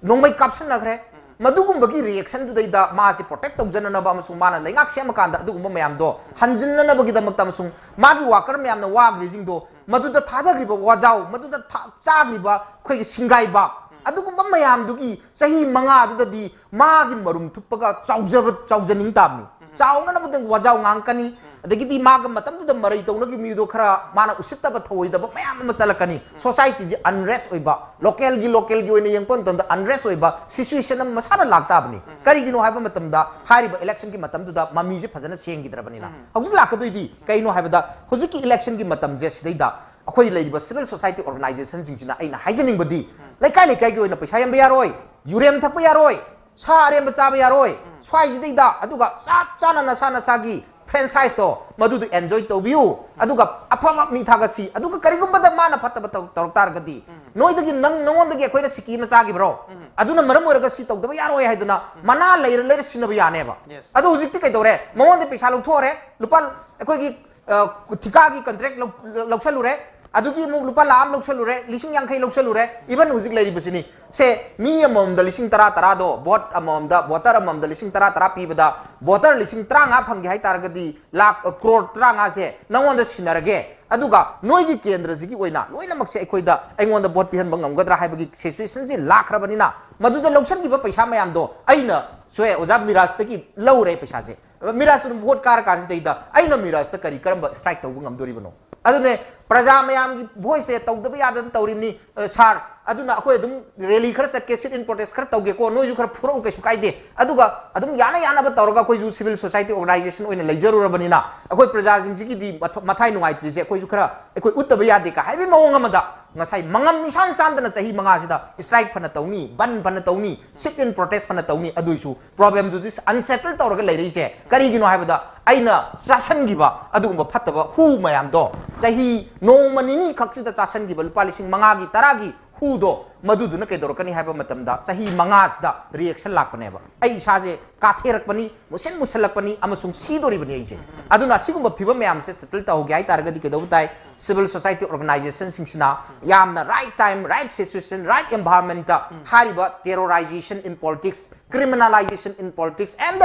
ꯅꯣꯡꯃꯩ ꯀꯥꯞꯁꯤꯟꯅꯈ꯭ꯔꯦ꯫ ꯃꯗꯨꯒꯨꯝꯕꯒꯤ ꯔꯤꯑꯦꯛꯁꯟꯗꯨꯗꯩꯗ ꯃꯥꯁꯦ ꯄ꯭ꯔꯣꯇꯦꯛ ꯇꯧꯖꯅꯅꯕ ꯑꯃꯁꯨꯡ ꯃꯥꯅ ꯂꯩꯉꯥꯛ ꯁꯦꯝꯃꯀꯥꯟꯗ ꯑꯗꯨꯒꯨꯝꯕ ꯃꯌꯥꯝꯗꯣ ꯍꯟꯖꯤꯟꯅꯅꯕꯒꯤꯗꯃꯛꯇ ꯑꯃꯁꯨꯡ ꯃꯥꯒꯤ ꯋꯥꯀꯔ ꯃꯌꯥꯝꯅ ꯋꯥꯈ꯭ꯔꯤꯁꯤꯡꯗꯣ, ꯃꯗꯨꯗ ꯊꯥꯗꯈ꯭ꯔꯤꯕ ꯋꯥꯖꯥꯎ, ꯃꯗꯨꯗ ꯊꯥ- ꯆꯥꯈ꯭ꯔꯤꯕ ꯑꯩꯈꯣꯏꯒꯤ ꯁꯤꯡꯒꯥꯏꯕꯥꯛ, ꯑꯗꯨꯒꯨꯝꯕ ꯃꯌꯥꯝꯗꯨꯒꯤ ꯆꯍꯤ ꯃꯉꯥꯗꯨꯗꯗꯤ ꯃꯥꯒꯤ ꯃꯔꯨꯝ ꯊꯨꯞꯄꯒ ꯆꯥꯎꯖꯕ, ꯆꯥꯎꯖꯅꯤꯡ ꯇꯥꯕꯅꯤ꯫ ꯆꯥꯎꯅꯅꯕꯗ ꯋꯥꯖꯥꯎ ꯉꯥꯡꯀꯅꯤ꯫ ꯑꯗꯒꯤꯗꯤ ꯃꯥꯒ ꯃꯇꯝꯗꯨꯗ ꯃꯔꯩ ꯇꯧꯅꯈꯤꯕ ꯃꯤꯗꯣ ꯈꯔ ꯃꯥꯅ ꯎꯁꯤꯠꯇꯕ ꯊꯧꯑꯣꯏꯗꯕ ꯃꯌꯥꯝ ꯑꯃ ꯆꯠꯂꯛꯀꯅꯤ꯫ ꯁꯣꯁꯥꯏꯇꯤꯁꯤ ꯑꯟꯔꯦꯁ ꯑꯣꯏꯕ, ꯂꯣꯀꯦꯜꯒꯤ ꯂꯣꯀꯦꯜꯒꯤ ꯑꯣꯏꯅ ꯌꯦꯡꯕ ꯃꯇꯝꯗ ꯑꯟꯔꯦꯁ ꯑꯣꯏꯕ ꯁꯤꯆꯨꯋꯦꯁꯟ ꯑꯃ ꯃꯁꯥꯅ ꯂꯥꯛꯇꯥꯕꯅꯤ꯫ ꯀꯔꯤꯒꯤꯅꯣ ꯍꯥꯏꯕ ꯃꯇꯝꯗ ꯍꯥꯏꯔꯤꯕ ꯏꯂꯦꯛꯁꯟꯒꯤ ꯃꯇꯝꯗꯨꯗ ꯃꯃꯤꯁꯦ ꯐꯖꯅ ꯁꯦꯡꯈꯤꯗ꯭ꯔꯕꯅꯤꯅ꯫ ꯍꯧꯖꯤꯛ ꯂꯥꯛꯀꯗꯣꯏꯗꯤ ꯀꯩꯅꯣ ꯍꯥꯏꯕꯗ, ꯍꯧꯖꯤꯛꯀꯤ ꯏꯂꯦꯛꯁꯟꯒꯤ ꯃꯇꯝꯁꯦ ꯁꯤꯗꯩꯗ ꯑꯩꯈꯣꯏ ꯂꯩꯔꯤꯕ ꯁꯤꯚꯤꯜ ꯁꯣꯁꯥꯏꯇꯤ ꯑꯣꯔꯒꯅꯥꯏꯖꯦꯁꯟꯁꯤꯡꯁꯤꯅ, ꯑꯩꯅ ꯍꯥꯏꯖꯅꯤꯡꯕꯗꯤ, ꯂꯩꯀꯥꯏ ꯂꯩꯀꯥꯏꯒꯤ ꯑꯣꯏꯅ ꯄꯩꯁꯥ ꯌꯦꯟꯕ ꯌꯥꯔꯣꯏ, ꯌꯨꯔꯦꯝ ꯊꯛꯄ ꯌꯥꯔꯣꯏ, ꯁꯥ ꯑꯔꯦꯝꯕ ꯆꯥꯕ ꯌꯥꯔꯣꯏ꯫ ꯁ꯭ꯋꯥꯏꯁꯤꯗꯩꯗ ꯑꯗꯨꯒ ꯆꯞ ꯆꯥꯅ ꯅꯁꯥ ꯅꯁꯥꯒꯤ ꯐ꯭ꯔꯦꯟꯆꯥꯏꯁꯇꯣ ꯃꯗꯨꯗ ꯑꯦꯟꯖꯣꯏ ꯇꯧꯕꯤꯌꯨ꯫ ꯑꯗꯨꯒ ꯑꯐꯕ ꯃꯤ ꯊꯥꯒꯠꯁꯤ꯫ ꯑꯗꯨꯒ ꯀꯔꯤꯒꯨꯝꯕꯗ ꯃꯥꯅ ꯐꯠꯇꯕ ꯇꯧ- ꯇꯧꯔꯛ ꯇꯥꯔꯒꯗꯤ, ꯅꯣꯏꯗꯒꯤ, ꯅꯪ, ꯅꯉꯣꯟꯗꯒꯤ ꯑꯩꯈꯣꯏꯅ ꯁꯤꯀꯤ ꯑꯃ ꯆꯥꯈꯤꯕ꯭ꯔꯣ? ꯑꯗꯨꯅ ꯃꯔꯝ ꯑꯣꯏꯔꯒ ꯁꯤ ꯇꯧꯗꯕ ꯌꯥꯔꯣꯏ ꯍꯥꯏꯗꯅ ꯃꯅꯥ ꯂꯩꯔ ꯂꯩꯔ ꯁꯤꯟꯅꯕ ꯌꯥꯅꯦꯕ꯫ ꯑꯗꯣ ꯍꯧꯖꯤꯛꯇꯤ ꯀꯩꯗꯧꯔꯦ? ꯃꯉꯣꯟꯗ ꯄꯩꯁꯥ ꯂꯧꯊꯣꯛꯑꯔꯦ, ꯂꯨꯄꯥ, ꯑꯩꯈꯣꯏꯒꯤ, ꯑ, ꯊꯤꯀꯥꯒꯤ ꯀꯟꯇ꯭ꯔꯦꯛ ꯂꯧ- ꯂꯧꯁꯜꯂꯨꯔꯦ, ꯑꯗꯨꯒꯤ ꯑꯃꯨꯛ ꯂꯨꯄꯥ ꯂꯥꯈ ꯑꯃ ꯂꯧꯁꯜꯂꯨꯔꯦ, ꯂꯤꯁꯤꯡ ꯌꯥꯡꯈꯩ ꯂꯧꯁꯜꯂꯨꯔꯦ꯫ ꯏꯚꯟ ꯍꯧꯖꯤꯛ ꯂꯩꯔꯤꯕꯁꯤꯅꯤ꯫ ꯁꯦ, ꯃꯤ ꯑꯃꯃꯝꯗ ꯂꯤꯁꯤꯡ ꯇꯔꯥ ꯇꯔꯥꯗꯣ, ꯚꯣꯠ ꯑꯃꯃꯝꯗ, ꯚꯣꯇꯔ ꯑꯃꯃꯝꯗ ꯂꯤꯁꯤꯡ ꯇꯔꯥ ꯇꯔꯥ ꯄꯤꯕꯗ, ꯚꯣꯇꯔ ꯂꯤꯁꯤꯡ ꯇꯔꯥꯃꯉꯥ ꯐꯪꯒꯦ ꯍꯥꯏ ꯇꯥꯔꯒꯗꯤ, ꯂꯥꯈ, ꯑ, ꯀ꯭ꯔꯣꯔ ꯇꯔꯥꯃꯉꯥꯁꯦ ꯅꯉꯣꯟꯗ ꯁꯤꯟꯅꯔꯒꯦ, ꯑꯗꯨꯒ ꯅꯣꯏꯒꯤ ꯀꯦꯟꯗ꯭ꯔꯁꯤꯒꯤ ꯑꯣꯏꯅ ꯂꯣꯏꯅꯃꯛꯁꯦ ꯑꯩꯈꯣꯏꯗ, ꯑꯩꯉꯣꯟꯗ ꯚꯣꯠ ꯄꯤꯍꯟꯕ ꯉꯝꯒꯗ꯭ꯔꯥ ꯍꯥꯏꯕꯒꯤ ꯁꯤꯆꯨꯋꯦꯁꯟꯁꯤ ꯂꯥꯛꯈ꯭ꯔꯕꯅꯤꯅ, ꯃꯗꯨꯗ ꯂꯧꯁꯤꯟꯈꯤꯕ ꯄꯩꯁꯥ ꯃꯌꯥꯝꯗꯣ ꯑꯩꯅ ꯁꯣꯏ ꯑꯣꯖꯥ ꯃꯤꯔꯥꯖꯇꯒꯤ ꯂꯧꯔꯦ ꯄꯩꯁꯥꯁꯦ꯫ ꯃꯤꯔꯥꯖ ꯑꯗꯨꯝ ꯚꯣꯠ ꯀꯥꯔ ꯀꯥꯟꯁꯤꯗꯩꯗ ꯑꯩꯅ ꯃꯤꯔꯥꯖꯇ ꯀꯔꯤ, ꯀꯔꯝꯕ ꯁ꯭ꯇ꯭ꯔꯥꯏꯛ ꯇꯧꯕ ꯉꯝꯗꯣꯔꯤꯕꯅꯣ? ꯑꯗꯨꯅꯦ, ꯄ꯭ꯔꯖꯥ ꯃꯌꯥꯝꯒꯤ ꯚꯣꯏꯁꯁꯦ ꯇꯧꯗꯕ ꯌꯥꯗꯅ ꯇꯧꯔꯤꯕꯅꯤ, ꯑ, ꯁꯥꯔ꯫ ꯑꯗꯨꯅ ꯑꯩꯈꯣꯏ ꯑꯗꯨꯝ ꯔꯦꯂꯤ ꯈꯔ ꯆꯠꯀꯦ, ꯁꯤꯠ ꯏꯟ ꯄ꯭ꯔꯣꯇꯦꯁ ꯈꯔ ꯇꯧꯒꯦꯀꯣ, ꯅꯣꯏꯁꯨ ꯈꯔ ꯐꯨꯔꯛꯎ, ꯀꯩꯁꯨ ꯀꯥꯏꯗꯦ꯫ ꯑꯗꯨꯒ ꯑꯗꯨꯝ ꯌꯥꯅ ꯌꯥꯅꯕ ꯇꯧꯔꯒ ꯑꯩꯈꯣꯏꯁꯨ ꯁꯤꯚꯤꯜ ꯁꯣꯁꯥꯏꯇꯤ ꯑꯣꯔꯒꯅꯥꯏꯖꯦꯁꯟ ꯑꯣꯏꯅ ꯂꯩꯖꯔꯨꯔꯕꯅꯤꯅ ꯑꯩꯈꯣꯏ ꯄ꯭ꯔꯖꯥꯁꯤꯡꯁꯤꯒꯤꯗꯤ ꯃꯊ-, ꯃꯊꯥꯏ ꯅꯨꯡꯉꯥꯏꯇ꯭ꯔꯤꯁꯦ ꯑꯩꯈꯣꯏꯁꯨ ꯈꯔ ꯑꯩꯈꯣꯏ ꯎꯠꯇꯕ ꯌꯥꯗꯦ ꯀ ꯍꯥꯏꯕꯒꯤ ꯃꯑꯣꯡ ꯑꯃꯗ ꯉꯁꯥꯏ ꯃꯉꯝ ꯏꯁꯥꯟ ꯁꯥꯟꯗꯅ ꯆꯍꯤ ꯃꯉꯥꯁꯤꯗ ꯁ꯭ꯇ꯭ꯔꯥꯏꯛ ꯐꯅ ꯇꯧꯅꯤ, ꯕꯟ ꯐꯅ ꯇꯧꯅꯤ, ꯁꯤꯠ ꯏꯟ ꯄ꯭ꯔꯣꯇꯦꯁ ꯐꯅ ꯇꯧꯅꯤ, ꯑꯗꯨꯏꯁꯨ ꯄ꯭ꯔꯣꯕ꯭ꯂꯦꯝꯗꯨꯗꯤ ꯑꯟꯁꯦꯇꯜ ꯇꯧꯔꯒ ꯂꯩꯔꯛꯏꯁꯦ ꯀꯔꯤꯒꯤꯅꯣ ꯍꯥꯏꯕꯗ, ꯑꯩꯅ ꯆꯥꯁꯟꯈꯤꯕ ꯑꯗꯨꯒꯨꯝꯕ ꯐꯠꯇꯕ ꯍꯨ ꯃꯌꯥꯝꯗꯣ, ꯆꯍꯤ ꯅꯣꯡꯃ ꯅꯤꯅꯤ ꯈꯛꯁꯤꯗ ꯆꯥꯁꯟꯈꯤꯕ ꯂꯨꯄꯥ ꯂꯤꯁꯤꯡ ꯃꯉꯥꯒꯤ, ꯇꯔꯥꯒꯤ ꯎꯗꯣ ꯃꯗꯨꯗꯨꯅ ꯀꯩꯗꯧꯔꯛꯀꯅꯤ ꯍꯥꯏꯕ ꯃꯇꯝꯗ ꯆꯍꯤ ꯃꯉꯥꯁꯤꯗ ꯔꯤꯑꯦꯛꯁꯟ ꯂꯥꯛꯄꯅꯦꯕ꯫ ꯑꯩ ꯏꯁꯥꯁꯦ ꯀꯥꯊꯦꯔꯛꯄꯅꯤ, ꯃꯨꯁꯤꯟ ꯃꯨꯁꯜꯂꯛꯄꯅꯤ ꯑꯃꯁꯨꯡ ꯁꯤꯗꯣꯔꯤꯕꯅꯤ ꯑꯩꯁꯦ꯫ ꯑꯗꯨꯅ ꯑꯁꯤꯒꯨꯝꯕ ꯐꯤꯕꯝ ꯃꯌꯥꯝꯁꯦ ꯁꯦꯇꯜ ꯇꯧꯍꯧꯒꯦ ꯍꯥꯏ ꯇꯥꯔꯒꯗꯤ ꯀꯩꯗꯧꯕ ꯇꯥꯏ? ꯁꯤꯚꯤꯜ ꯁꯣꯁꯥꯏꯇꯤ ꯑꯣꯔꯒꯅꯥꯏꯖꯦꯁꯟꯁꯤꯡꯁꯤꯅ ꯌꯥꯝꯅ right time, right situation, right environment ꯍꯥꯏꯔꯤꯕ terrorization in politics, criminalization in politics and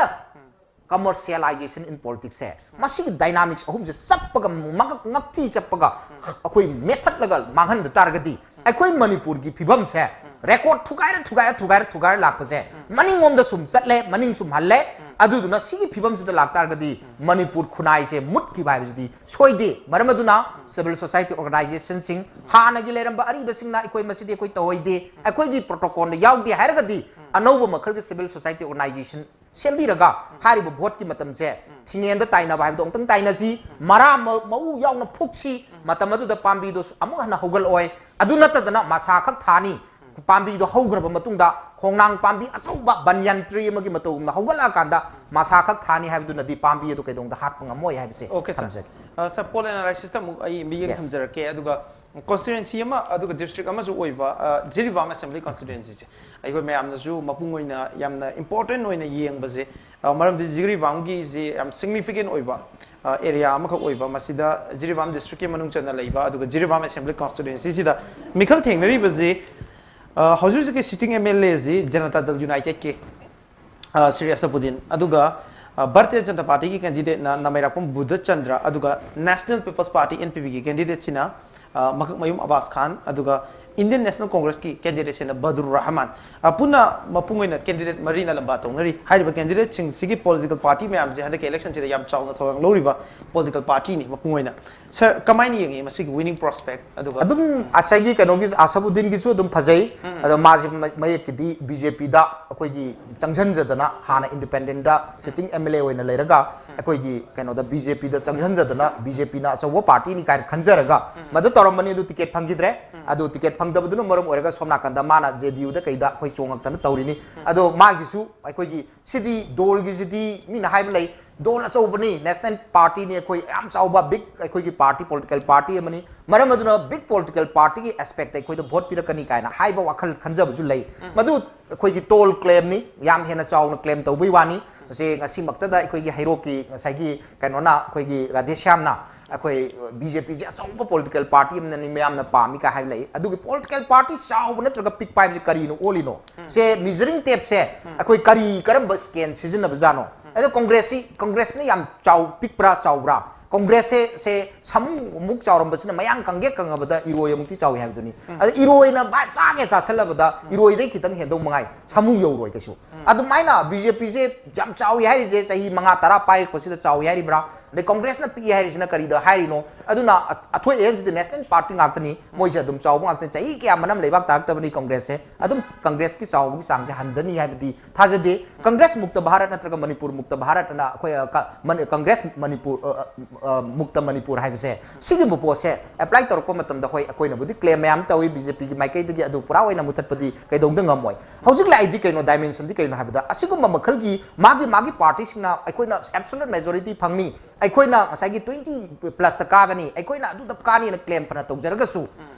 commercialization in politics ꯁꯦ, ꯃꯁꯤꯒꯤ ꯗꯥꯏꯅꯥꯃꯤꯛꯁ ꯑꯍꯨꯝꯁꯦ ꯆꯞꯄꯒ, ꯃꯉꯛ ꯉꯛꯊꯤ ꯆꯞꯄꯒ ꯑꯩꯈꯣꯏ ꯃꯦꯠꯊꯠꯂꯒ ꯃꯥꯡꯍꯟꯕ ꯇꯥꯔꯒꯗꯤ ꯑꯩꯈꯣꯏ ꯃꯅꯤꯄꯨꯔꯒꯤ ꯐꯤꯕꯝꯁꯦ ꯔꯦꯀꯣꯔꯗ ꯊꯨꯒꯥꯏꯔ ꯊꯨꯒꯥꯏꯔ ꯊꯨꯒꯥꯏꯔ ꯊꯨꯒꯥꯏꯔ ꯂꯥꯛꯄꯁꯦ ꯃꯅꯤꯡꯂꯣꯝꯗ ꯁꯨꯝ ꯆꯠꯂꯦ, ꯃꯅꯤꯡ ꯁꯨꯝ ꯍꯜꯂꯦ꯫ ꯑꯗꯨꯗꯨꯅ ꯁꯤꯒꯤ ꯐꯤꯕꯝꯁꯤꯗ ꯂꯥꯛꯇꯥꯔꯒꯗꯤ ꯃꯅꯤꯄꯨꯔ ꯈꯨꯟꯅꯥꯏꯁꯦ ꯃꯨꯠꯈꯤꯕ ꯍꯥꯏꯕꯁꯤꯗꯤ ꯁꯣꯏꯗꯦ꯫ ꯃꯔꯝ ꯑꯗꯨꯅ ꯁꯤꯚꯤꯜ ꯁꯣꯁꯥꯏꯇꯤ ꯑꯣꯔꯒꯅꯥꯏꯖꯦꯁꯟꯁꯤꯡ, ꯍꯥꯟꯅꯒꯤ ꯂꯩꯔꯝꯕ ꯑꯔꯤꯕꯁꯤꯡꯅ ꯑꯩꯈꯣꯏ ꯃꯁꯤꯗꯤ ꯑꯩꯈꯣꯏ ꯇꯧꯍꯩꯗꯦ, ꯑꯩꯈꯣꯏꯒꯤ ꯄ꯭ꯔꯣꯇꯣꯀꯣꯜꯗ ꯌꯥꯎꯗꯦ ꯍꯥꯏꯔꯒꯗꯤ ꯑꯅꯧꯕ ꯃꯈꯜꯒꯤ ꯁꯤꯚꯤꯜ ꯁꯣꯁꯥꯏꯇꯤ ꯑꯣꯔꯒꯅꯥꯏꯖꯦꯁꯟ ꯁꯦꯝꯕꯤꯔꯒ ꯍꯥꯏꯔꯤꯕ ꯚꯣꯠꯀꯤ ꯃꯇꯝꯁꯦ ꯊꯤꯡꯉꯦꯟꯗ ꯇꯥꯏꯅꯕ ꯍꯥꯏꯕꯗꯣ ꯑꯃꯨꯛꯇꯪ ꯇꯥꯏꯅꯁꯤ, ꯃꯔꯥ ꯃ- ꯃꯎ ꯌꯥꯎꯅ ꯐꯨꯛꯁꯤ꯫ ꯃꯇꯝ ꯑꯗꯨꯗ ꯄꯥꯝꯕꯤꯗꯨꯁꯨ ꯑꯃꯨꯛ ꯍꯟꯅ ꯍꯧꯒꯠꯂꯛꯑꯣꯏ꯫ ꯑꯗꯨ ꯅꯠꯇꯗꯅ ꯃꯁꯥ ꯈꯛ ꯊꯥꯅꯤ꯫ ꯄꯥꯝꯕꯤꯗꯣ ꯍꯧꯈ꯭ꯔꯕ ꯃꯇꯨꯡꯗ ꯈꯣꯡꯅꯥꯡ ꯄꯥꯝꯕꯤ ꯑꯆꯧꯕ ꯕꯟꯌꯥꯟ ꯇ꯭ꯔꯤ ꯑꯃꯒꯤ ꯃꯇꯧꯒꯨꯝꯅ ꯍꯧꯒꯠꯂꯛꯑꯀꯥꯟꯗ ꯃꯁꯥ ꯈꯛ ꯊꯥꯅꯤ ꯍꯥꯏꯕꯗꯨꯅꯗꯤ ꯄꯥꯝꯕꯤ ꯑꯗꯨ ꯀꯩꯗꯧꯅꯨꯡꯗ ꯍꯥꯠꯄ ꯉꯝꯃꯣꯏ ꯍꯥꯏꯕꯁꯦ ꯑꯣꯀꯦ, ꯁꯥꯔ꯫ ꯊꯝꯖꯒꯦ꯫ ꯑ, ꯁꯥꯔ, ꯄꯣꯜ ꯑꯦꯅꯥꯂꯥꯏꯁꯤꯁꯇ ꯑꯃꯨꯛ ꯑꯩ ꯃꯤꯠꯌꯦꯡ ꯌꯦꯁ꯫ ꯊꯝꯖꯔꯛꯀꯦ꯫ ꯑꯗꯨꯒ ꯀꯣꯟꯁꯇꯤꯇ꯭ꯌꯨꯑꯦꯟꯁꯤ ꯑꯃ, ꯑꯗꯨꯒ ꯗꯤꯁꯇ꯭ꯔꯤꯛ ꯑꯃꯁꯨ ꯑꯣꯏꯕ, ꯑ, ꯖꯤꯔꯤꯕꯥꯝ ꯑꯦꯁꯦꯝꯕ꯭ꯂꯤ ꯀꯣꯟꯁꯇꯤꯇ꯭ꯌꯨꯑꯦꯟꯁꯤꯁꯦ ꯑꯩꯈꯣꯏ ꯃꯌꯥꯝꯅꯁꯨ ꯃꯄꯨꯡ ꯑꯣꯏꯅ ꯌꯥꯝꯅ ꯏꯝꯄꯣꯔꯇꯦꯟ ꯑꯣꯏꯅ ꯌꯦꯡꯕꯁꯦ, ꯑ, ꯃꯔꯝꯗꯤ ꯖꯤꯔꯤꯕꯥꯝꯒꯤꯁꯤ ꯌꯥꯝ ꯁꯤꯒꯅꯤꯐꯤꯀꯦꯟ ꯑꯣꯏꯕ, ꯑ, ꯑꯦꯔꯤꯌꯥ ꯑꯃꯈꯛ ꯑꯣꯏꯕ, ꯃꯁꯤꯗ ꯖꯤꯔꯤꯕꯥꯝ ꯗꯤꯁꯇ꯭ꯔꯤꯛꯀꯤ ꯃꯅꯨꯡ ꯆꯟꯅ ꯂꯩꯕ, ꯑꯗꯨꯒ ꯖꯤꯔꯤꯕꯥꯝ ꯑꯦꯁꯦꯝꯕ꯭ꯂꯤ ꯀꯣꯟꯁꯇꯤꯇ꯭ꯌꯨꯑꯦꯟꯁꯤꯁꯤꯗ ꯃꯤꯈꯜ ꯊꯦꯡꯅꯔꯤꯕꯁꯤ, ꯑ, ꯍꯧꯖꯤꯛ ꯍꯧꯖꯤꯛꯀꯤ sitting M L AC Janata Dal ꯌꯨꯅꯥꯏꯇꯦꯗꯀꯤ, ꯑ, ꯁ꯭ꯔꯤ ꯑꯁꯕꯨꯗꯤꯟ, ꯑꯗꯨꯒ, ꯑ, ꯚꯥꯔꯇꯤꯌ ꯖꯅꯇꯥ ꯄꯥꯔꯇꯤꯒꯤ ꯀꯦꯟꯗꯤꯗꯦꯠꯅ ꯅꯃꯩꯔꯥꯛꯄꯝ ꯕꯨꯙꯆꯟꯗ꯭ꯔ, ꯑꯗꯨꯒ national peoples party, N P ꯄꯤꯒꯤ ꯀꯦꯟꯗꯤꯗꯦꯠꯁꯤꯅ, ꯑ, ꯃꯀꯛꯃꯌꯨꯝ ꯑꯕꯥꯁ ꯈꯥꯟ, ꯑꯗꯨꯒ ꯏꯟꯗꯤꯌꯟ ꯅꯦꯁꯅꯦꯜ ꯀꯣꯡꯒ꯭ꯔꯦꯁꯀꯤ ꯀꯦꯟꯗꯤꯗꯦꯠꯁꯤꯅ ꯕꯗꯨꯔ ꯔꯍꯃꯥꯟ꯫ ꯑ, ꯄꯨꯟꯅ ꯃꯄꯨꯡ ꯑꯣꯏꯅ ꯀꯦꯟꯗꯤꯗꯦꯠ ꯃꯔꯤꯅ ꯂꯝꯕꯥ ꯇꯧꯅꯔꯤ꯫ ꯍꯥꯏꯔꯤꯕ ꯀꯦꯟꯗꯤꯗꯦꯠꯁꯤꯡꯁꯤꯒꯤ ꯄꯣꯂꯤꯇꯤꯀꯦꯜ ꯄꯥꯔꯇꯤ ꯃꯌꯥꯝꯁꯦ ꯍꯟꯗꯛꯀꯤ ꯏꯂꯦꯛꯁꯟꯁꯤꯗ ꯌꯥꯝ ꯆꯥꯎꯅ ꯊꯧꯗꯥꯡ ꯂꯧꯔꯤꯕ ꯄꯣꯂꯤꯇꯤꯀꯦꯜ ꯄꯥꯔꯇꯤꯅꯤ ꯃꯄꯨꯡ ꯑꯣꯏꯅ꯫ ꯁꯥꯔ, ꯀꯃꯥꯏꯅ ꯌꯦꯡꯉꯤ ꯃꯁꯤꯒꯤ ꯋꯤꯅꯤꯡ ꯄ꯭ꯔꯣꯁꯄꯦꯛ? ꯑꯗꯨꯒ ꯑꯗꯨꯝ ꯉꯁꯥꯏꯒꯤ ꯀꯩꯅꯣꯒꯤ ꯑꯁꯕꯨꯗꯤꯟꯒꯤꯁꯨ ꯑꯗꯨꯝ ꯐꯖꯩ꯫ ꯑꯗꯣ ꯃꯥꯁꯦ ꯃ-, ꯃꯌꯦꯛꯀꯤꯗꯤ ꯕꯤ ꯖꯦ ꯄꯤꯗ ꯑꯩꯈꯣꯏꯒꯤ ꯆꯪꯁꯤꯟꯖꯗꯅ, ꯍꯥꯟꯅ independent sitting M L A ꯑꯣꯏꯅ ꯂꯩꯔꯒ ꯑꯩꯈꯣꯏꯒꯤ ꯀꯩꯅꯣꯗ ꯕꯤ ꯖꯦ ꯄꯤꯗ ꯆꯪꯁꯤꯟꯖꯗꯅ, ꯕꯤ ꯖꯦ ꯄꯤꯅ ꯑꯆꯧꯕ ꯄꯥꯔꯇꯤꯅꯤ ꯀꯥꯏꯅ ꯈꯟꯖꯔꯒ ꯃꯗꯨ ꯇꯧꯔꯝꯕꯅꯤ꯫ ꯑꯗꯨ ꯇꯤꯀꯦꯠ ꯐꯪꯈꯤꯗ꯭ꯔꯦ꯫ ꯑꯗꯨ ꯇꯤꯀꯦꯠ ꯐꯪꯗꯕꯗꯨꯅ ꯃꯔꯝ ꯑꯣꯏꯔꯒ ꯁꯣꯝ ꯅꯥꯀꯟꯗ ꯃꯥꯅ ꯖꯦ ꯗꯤ ꯌꯨꯗ ꯀꯩꯗ ꯑꯩꯈꯣꯏ ꯆꯣꯡꯉꯛꯇꯅ ꯇꯧꯔꯤꯅꯤ꯫ ꯑꯗꯣ ꯃꯥꯒꯤꯁꯨ ꯑꯩꯈꯣꯏꯒꯤ ꯁꯤꯗꯤ ꯗꯣꯜꯒꯤꯁꯤꯗꯤ ꯃꯤꯅ ꯍꯥꯏꯕ ꯂꯩ, ꯗꯣꯜ ꯑꯆꯧꯕꯅꯤ, ꯅꯦꯁꯅꯦꯜ ꯄꯥꯔꯇꯤꯅꯤ, ꯑꯩꯈꯣꯏ ꯌꯥꯝ ꯆꯥꯎꯕ ꯕꯤꯛ ꯑꯩꯈꯣꯏꯒꯤ ꯄꯥꯔꯇꯤ, ꯄꯣꯂꯤꯇꯤꯀꯦꯜ ꯄꯥꯔꯇꯤ ꯑꯃꯅꯤ, ꯃꯔꯝ ꯑꯗꯨꯅ ꯕꯤꯛ ꯄꯣꯂꯤꯇꯤꯀꯦꯜ ꯄꯥꯔꯇꯤꯒꯤ ꯑꯦꯁꯄꯦꯛꯇ ꯑꯩꯈꯣꯏꯗ ꯚꯣꯠ ꯄꯤꯔꯛꯀꯅꯤ ꯀꯥꯏꯅ ꯍꯥꯏꯕ ꯋꯥꯈꯜ ꯈꯟꯖꯕꯁꯨ ꯂꯩ꯫ ꯃꯗꯨ ꯑꯩꯈꯣꯏꯒꯤ ꯇꯣꯜ ꯀ꯭ꯂꯦꯝꯅꯤ, ꯌꯥꯝ ꯍꯦꯟꯅ ꯆꯥꯎꯅ ꯀ꯭ꯂꯦꯝ ꯇꯧꯕꯒꯤ ꯋꯥꯅꯤ꯫ ꯃꯁꯤ ꯉꯁꯤꯃꯛꯇꯗ ꯑꯩꯈꯣꯏꯒꯤ ꯍꯩꯔꯣꯛꯀꯤ ꯉꯁꯥꯏꯒꯤ ꯀꯩꯅꯣꯅ, ꯑꯩꯈꯣꯏꯒꯤ ꯔꯥꯙꯦꯁ꯭ꯌꯥꯝꯅ ꯑꯩꯈꯣꯏ ꯕꯤ ꯖꯦ ꯄꯤꯁꯦ ꯑꯆꯧꯕ ꯄꯣꯂꯤꯇꯤꯀꯦꯜ ꯄꯥꯔꯇꯤ ꯑꯃꯅꯤ, ꯃꯌꯥꯝꯅ ꯄꯥꯝꯃꯤ ꯀꯥꯏ ꯍꯥꯏꯕ ꯂꯩ꯫ ꯑꯗꯨꯒꯤ ꯄꯣꯂꯤꯇꯤꯀꯦꯜ ꯄꯥꯔꯇꯤ ꯆꯥꯎꯕ ꯅꯠꯇ꯭ꯔꯒ ꯄꯤꯛꯄ ꯍꯥꯏꯕꯁꯤ ꯀꯔꯤꯅꯣ ꯑꯣꯜꯂꯤꯅꯣ? ꯁꯦ ꯃꯤꯖꯔꯤꯡ ꯇꯦꯞꯁꯦ ꯑꯩꯈꯣꯏ ꯀꯔꯤ, ꯀꯔꯝꯕ ꯁ꯭ꯀꯦꯜ ꯁꯤꯖꯤꯟꯅꯕꯖꯥꯠꯅꯣ? ꯑꯗꯣ ꯀꯣꯡꯒ꯭ꯔꯦꯁꯁꯤ, ꯀꯣꯡꯒ꯭ꯔꯦꯁꯅ ꯌꯥꯝ ꯆꯥꯎ, ꯄꯤꯛꯄ꯭ꯔꯥ ꯆꯥꯎꯕ꯭ꯔꯥ? ꯀꯣꯡꯒ꯭ꯔꯦꯁꯁꯦ, ꯁꯦ ꯁꯥꯃꯨ ꯑꯃꯨꯛ ꯆꯥꯎꯔꯝꯕꯁꯤꯅ ꯃꯌꯥꯡ ꯀꯪꯒꯦ ꯀꯪꯉꯕꯗ ꯏꯔꯣꯏ ꯑꯃꯨꯛꯇꯤ ꯆꯥꯎꯏ ꯍꯥꯏꯕꯗꯨꯅꯤ꯫ ꯑꯗ ꯏꯔꯣꯏꯅ ꯚꯥꯏ ꯆꯥꯒꯦ ꯆꯥꯁꯜꯂꯕꯗ ꯏꯔꯣꯏꯗꯩ ꯈꯤꯇꯪ ꯍꯦꯟꯗꯧ ꯃꯉꯥꯏ, ꯁꯥꯃꯨ ꯌꯧꯔꯣꯏ ꯀꯩꯁꯨ꯫ ꯑꯗꯨꯃꯥꯏꯅ ꯕꯤ ꯖꯦ ꯄꯤꯁꯦ ꯌꯥꯝ ꯆꯥꯎꯏ ꯍꯥꯏꯔꯤꯁꯦ ꯆꯍꯤ ꯃꯉꯥ ꯇꯔꯥ ꯄꯥꯏꯔꯛꯄꯁꯤꯗ ꯆꯥꯎꯏ ꯍꯥꯏꯔꯤꯕ꯭ꯔꯥ? ꯑꯗꯩ ꯀꯣꯡꯒ꯭ꯔꯦꯁꯅ ꯄꯤꯛꯏ ꯍꯥꯏꯔꯤꯁꯤꯅ ꯀꯔꯤꯗ ꯍꯥꯏꯔꯤꯅꯣ? ꯑꯗꯨꯅ ꯑ-, ꯑꯊꯣꯏ ꯑꯍꯦꯟꯁꯤꯗꯤ ꯅꯦꯁꯅꯦꯜ ꯄꯥꯔꯇꯤ ꯉꯥꯛꯇꯅꯤ, ꯃꯣꯏꯁꯦ ꯑꯗꯨꯝ ꯆꯥꯎꯕ ꯉꯥꯛꯇꯅꯤ꯫ ꯆꯍꯤ ꯀꯌꯥ ꯃꯅꯝ ꯂꯩꯕꯥꯛ ꯇꯥꯔꯛꯇꯕꯅꯤ ꯀꯣꯡꯒ꯭ꯔꯦꯁꯁꯦ꯫ ꯑꯗꯨꯝ ꯀꯣꯡꯒ꯭ꯔꯦꯁꯀꯤ ꯆꯥꯎꯕꯒꯤ ꯆꯥꯡꯁꯦ ꯍꯟꯊꯅꯤ ꯍꯥꯏꯕꯗꯤ ꯊꯥꯖꯗꯦ꯫ ꯀꯪꯒ꯭ꯔꯦꯁ ꯃꯨꯛꯇ ꯚꯥꯔꯠ ꯅꯠꯇ꯭ꯔꯒ ꯃꯅꯤꯄꯨꯔ ꯃꯨꯛꯇ ꯚꯥꯔꯠ ꯑꯅ ꯑꯩꯈꯣꯏ, ꯑ, ꯀ-, ꯃꯅꯤ-, ꯀꯪꯒ꯭ꯔꯦꯁ ꯃꯅꯤꯄꯨꯔ, ꯑ, ꯑ, ꯑ, ꯃꯨꯛꯇ ꯃꯅꯤꯄꯨꯔ ꯍꯥꯏꯕꯁꯦ, ꯁꯤꯒꯨꯝꯕ ꯄꯣꯠꯁꯦ ꯑꯦꯄ꯭ꯂꯥꯏ ꯇꯧꯔꯛꯄ ꯃꯇꯝꯗ, ꯍꯣꯏ, ꯑꯩꯈꯣꯏꯅꯕꯨꯗꯤ ꯀ꯭ꯂꯦꯝ ꯃꯌꯥꯝ ꯇꯧꯏ ꯕꯤ ꯖꯦ ꯄꯤꯒꯤ ꯃꯥꯏꯀꯩꯗꯒꯤ, ꯑꯗꯨ ꯄꯨꯔꯥ ꯑꯣꯏꯅ ꯃꯨꯊꯠꯄꯗꯤ ꯀꯩꯗꯧꯗ ꯉꯝꯃꯣꯏ꯫ ꯍꯧꯖꯤꯛ ꯂꯥꯛꯏꯗꯤ ꯀꯩꯅꯣ, ꯗꯥꯏꯃꯦꯟꯁꯟꯗꯤ ꯀꯩꯅꯣ ꯍꯥꯏꯕꯗ, ꯑꯁꯤꯒꯨꯝꯕ ꯃꯈꯜꯒꯤ ꯃꯥꯒꯤ, ꯃꯥꯒꯤ ꯄꯥꯔꯇꯤꯁꯤꯡꯅ ꯑꯩꯈꯣꯏꯅ ꯑꯦꯕꯁꯣꯂꯨꯠ ꯃꯦꯖꯣꯔꯤꯇꯤ ꯐꯪꯅꯤ, ꯑꯩꯈꯣꯏꯅ ꯉꯁꯥꯏꯒꯤ ꯇ꯭ꯋꯦꯟꯇꯤ ꯄ꯭ꯂꯁꯇ ꯀꯥꯒꯅꯤ, ꯑꯩꯈꯣꯏꯅ ꯑꯗꯨꯗ ꯀꯥꯅꯤꯅ ꯀ꯭ꯂꯦꯝ ꯐꯅ ꯇꯧꯖꯔꯒꯁꯨ,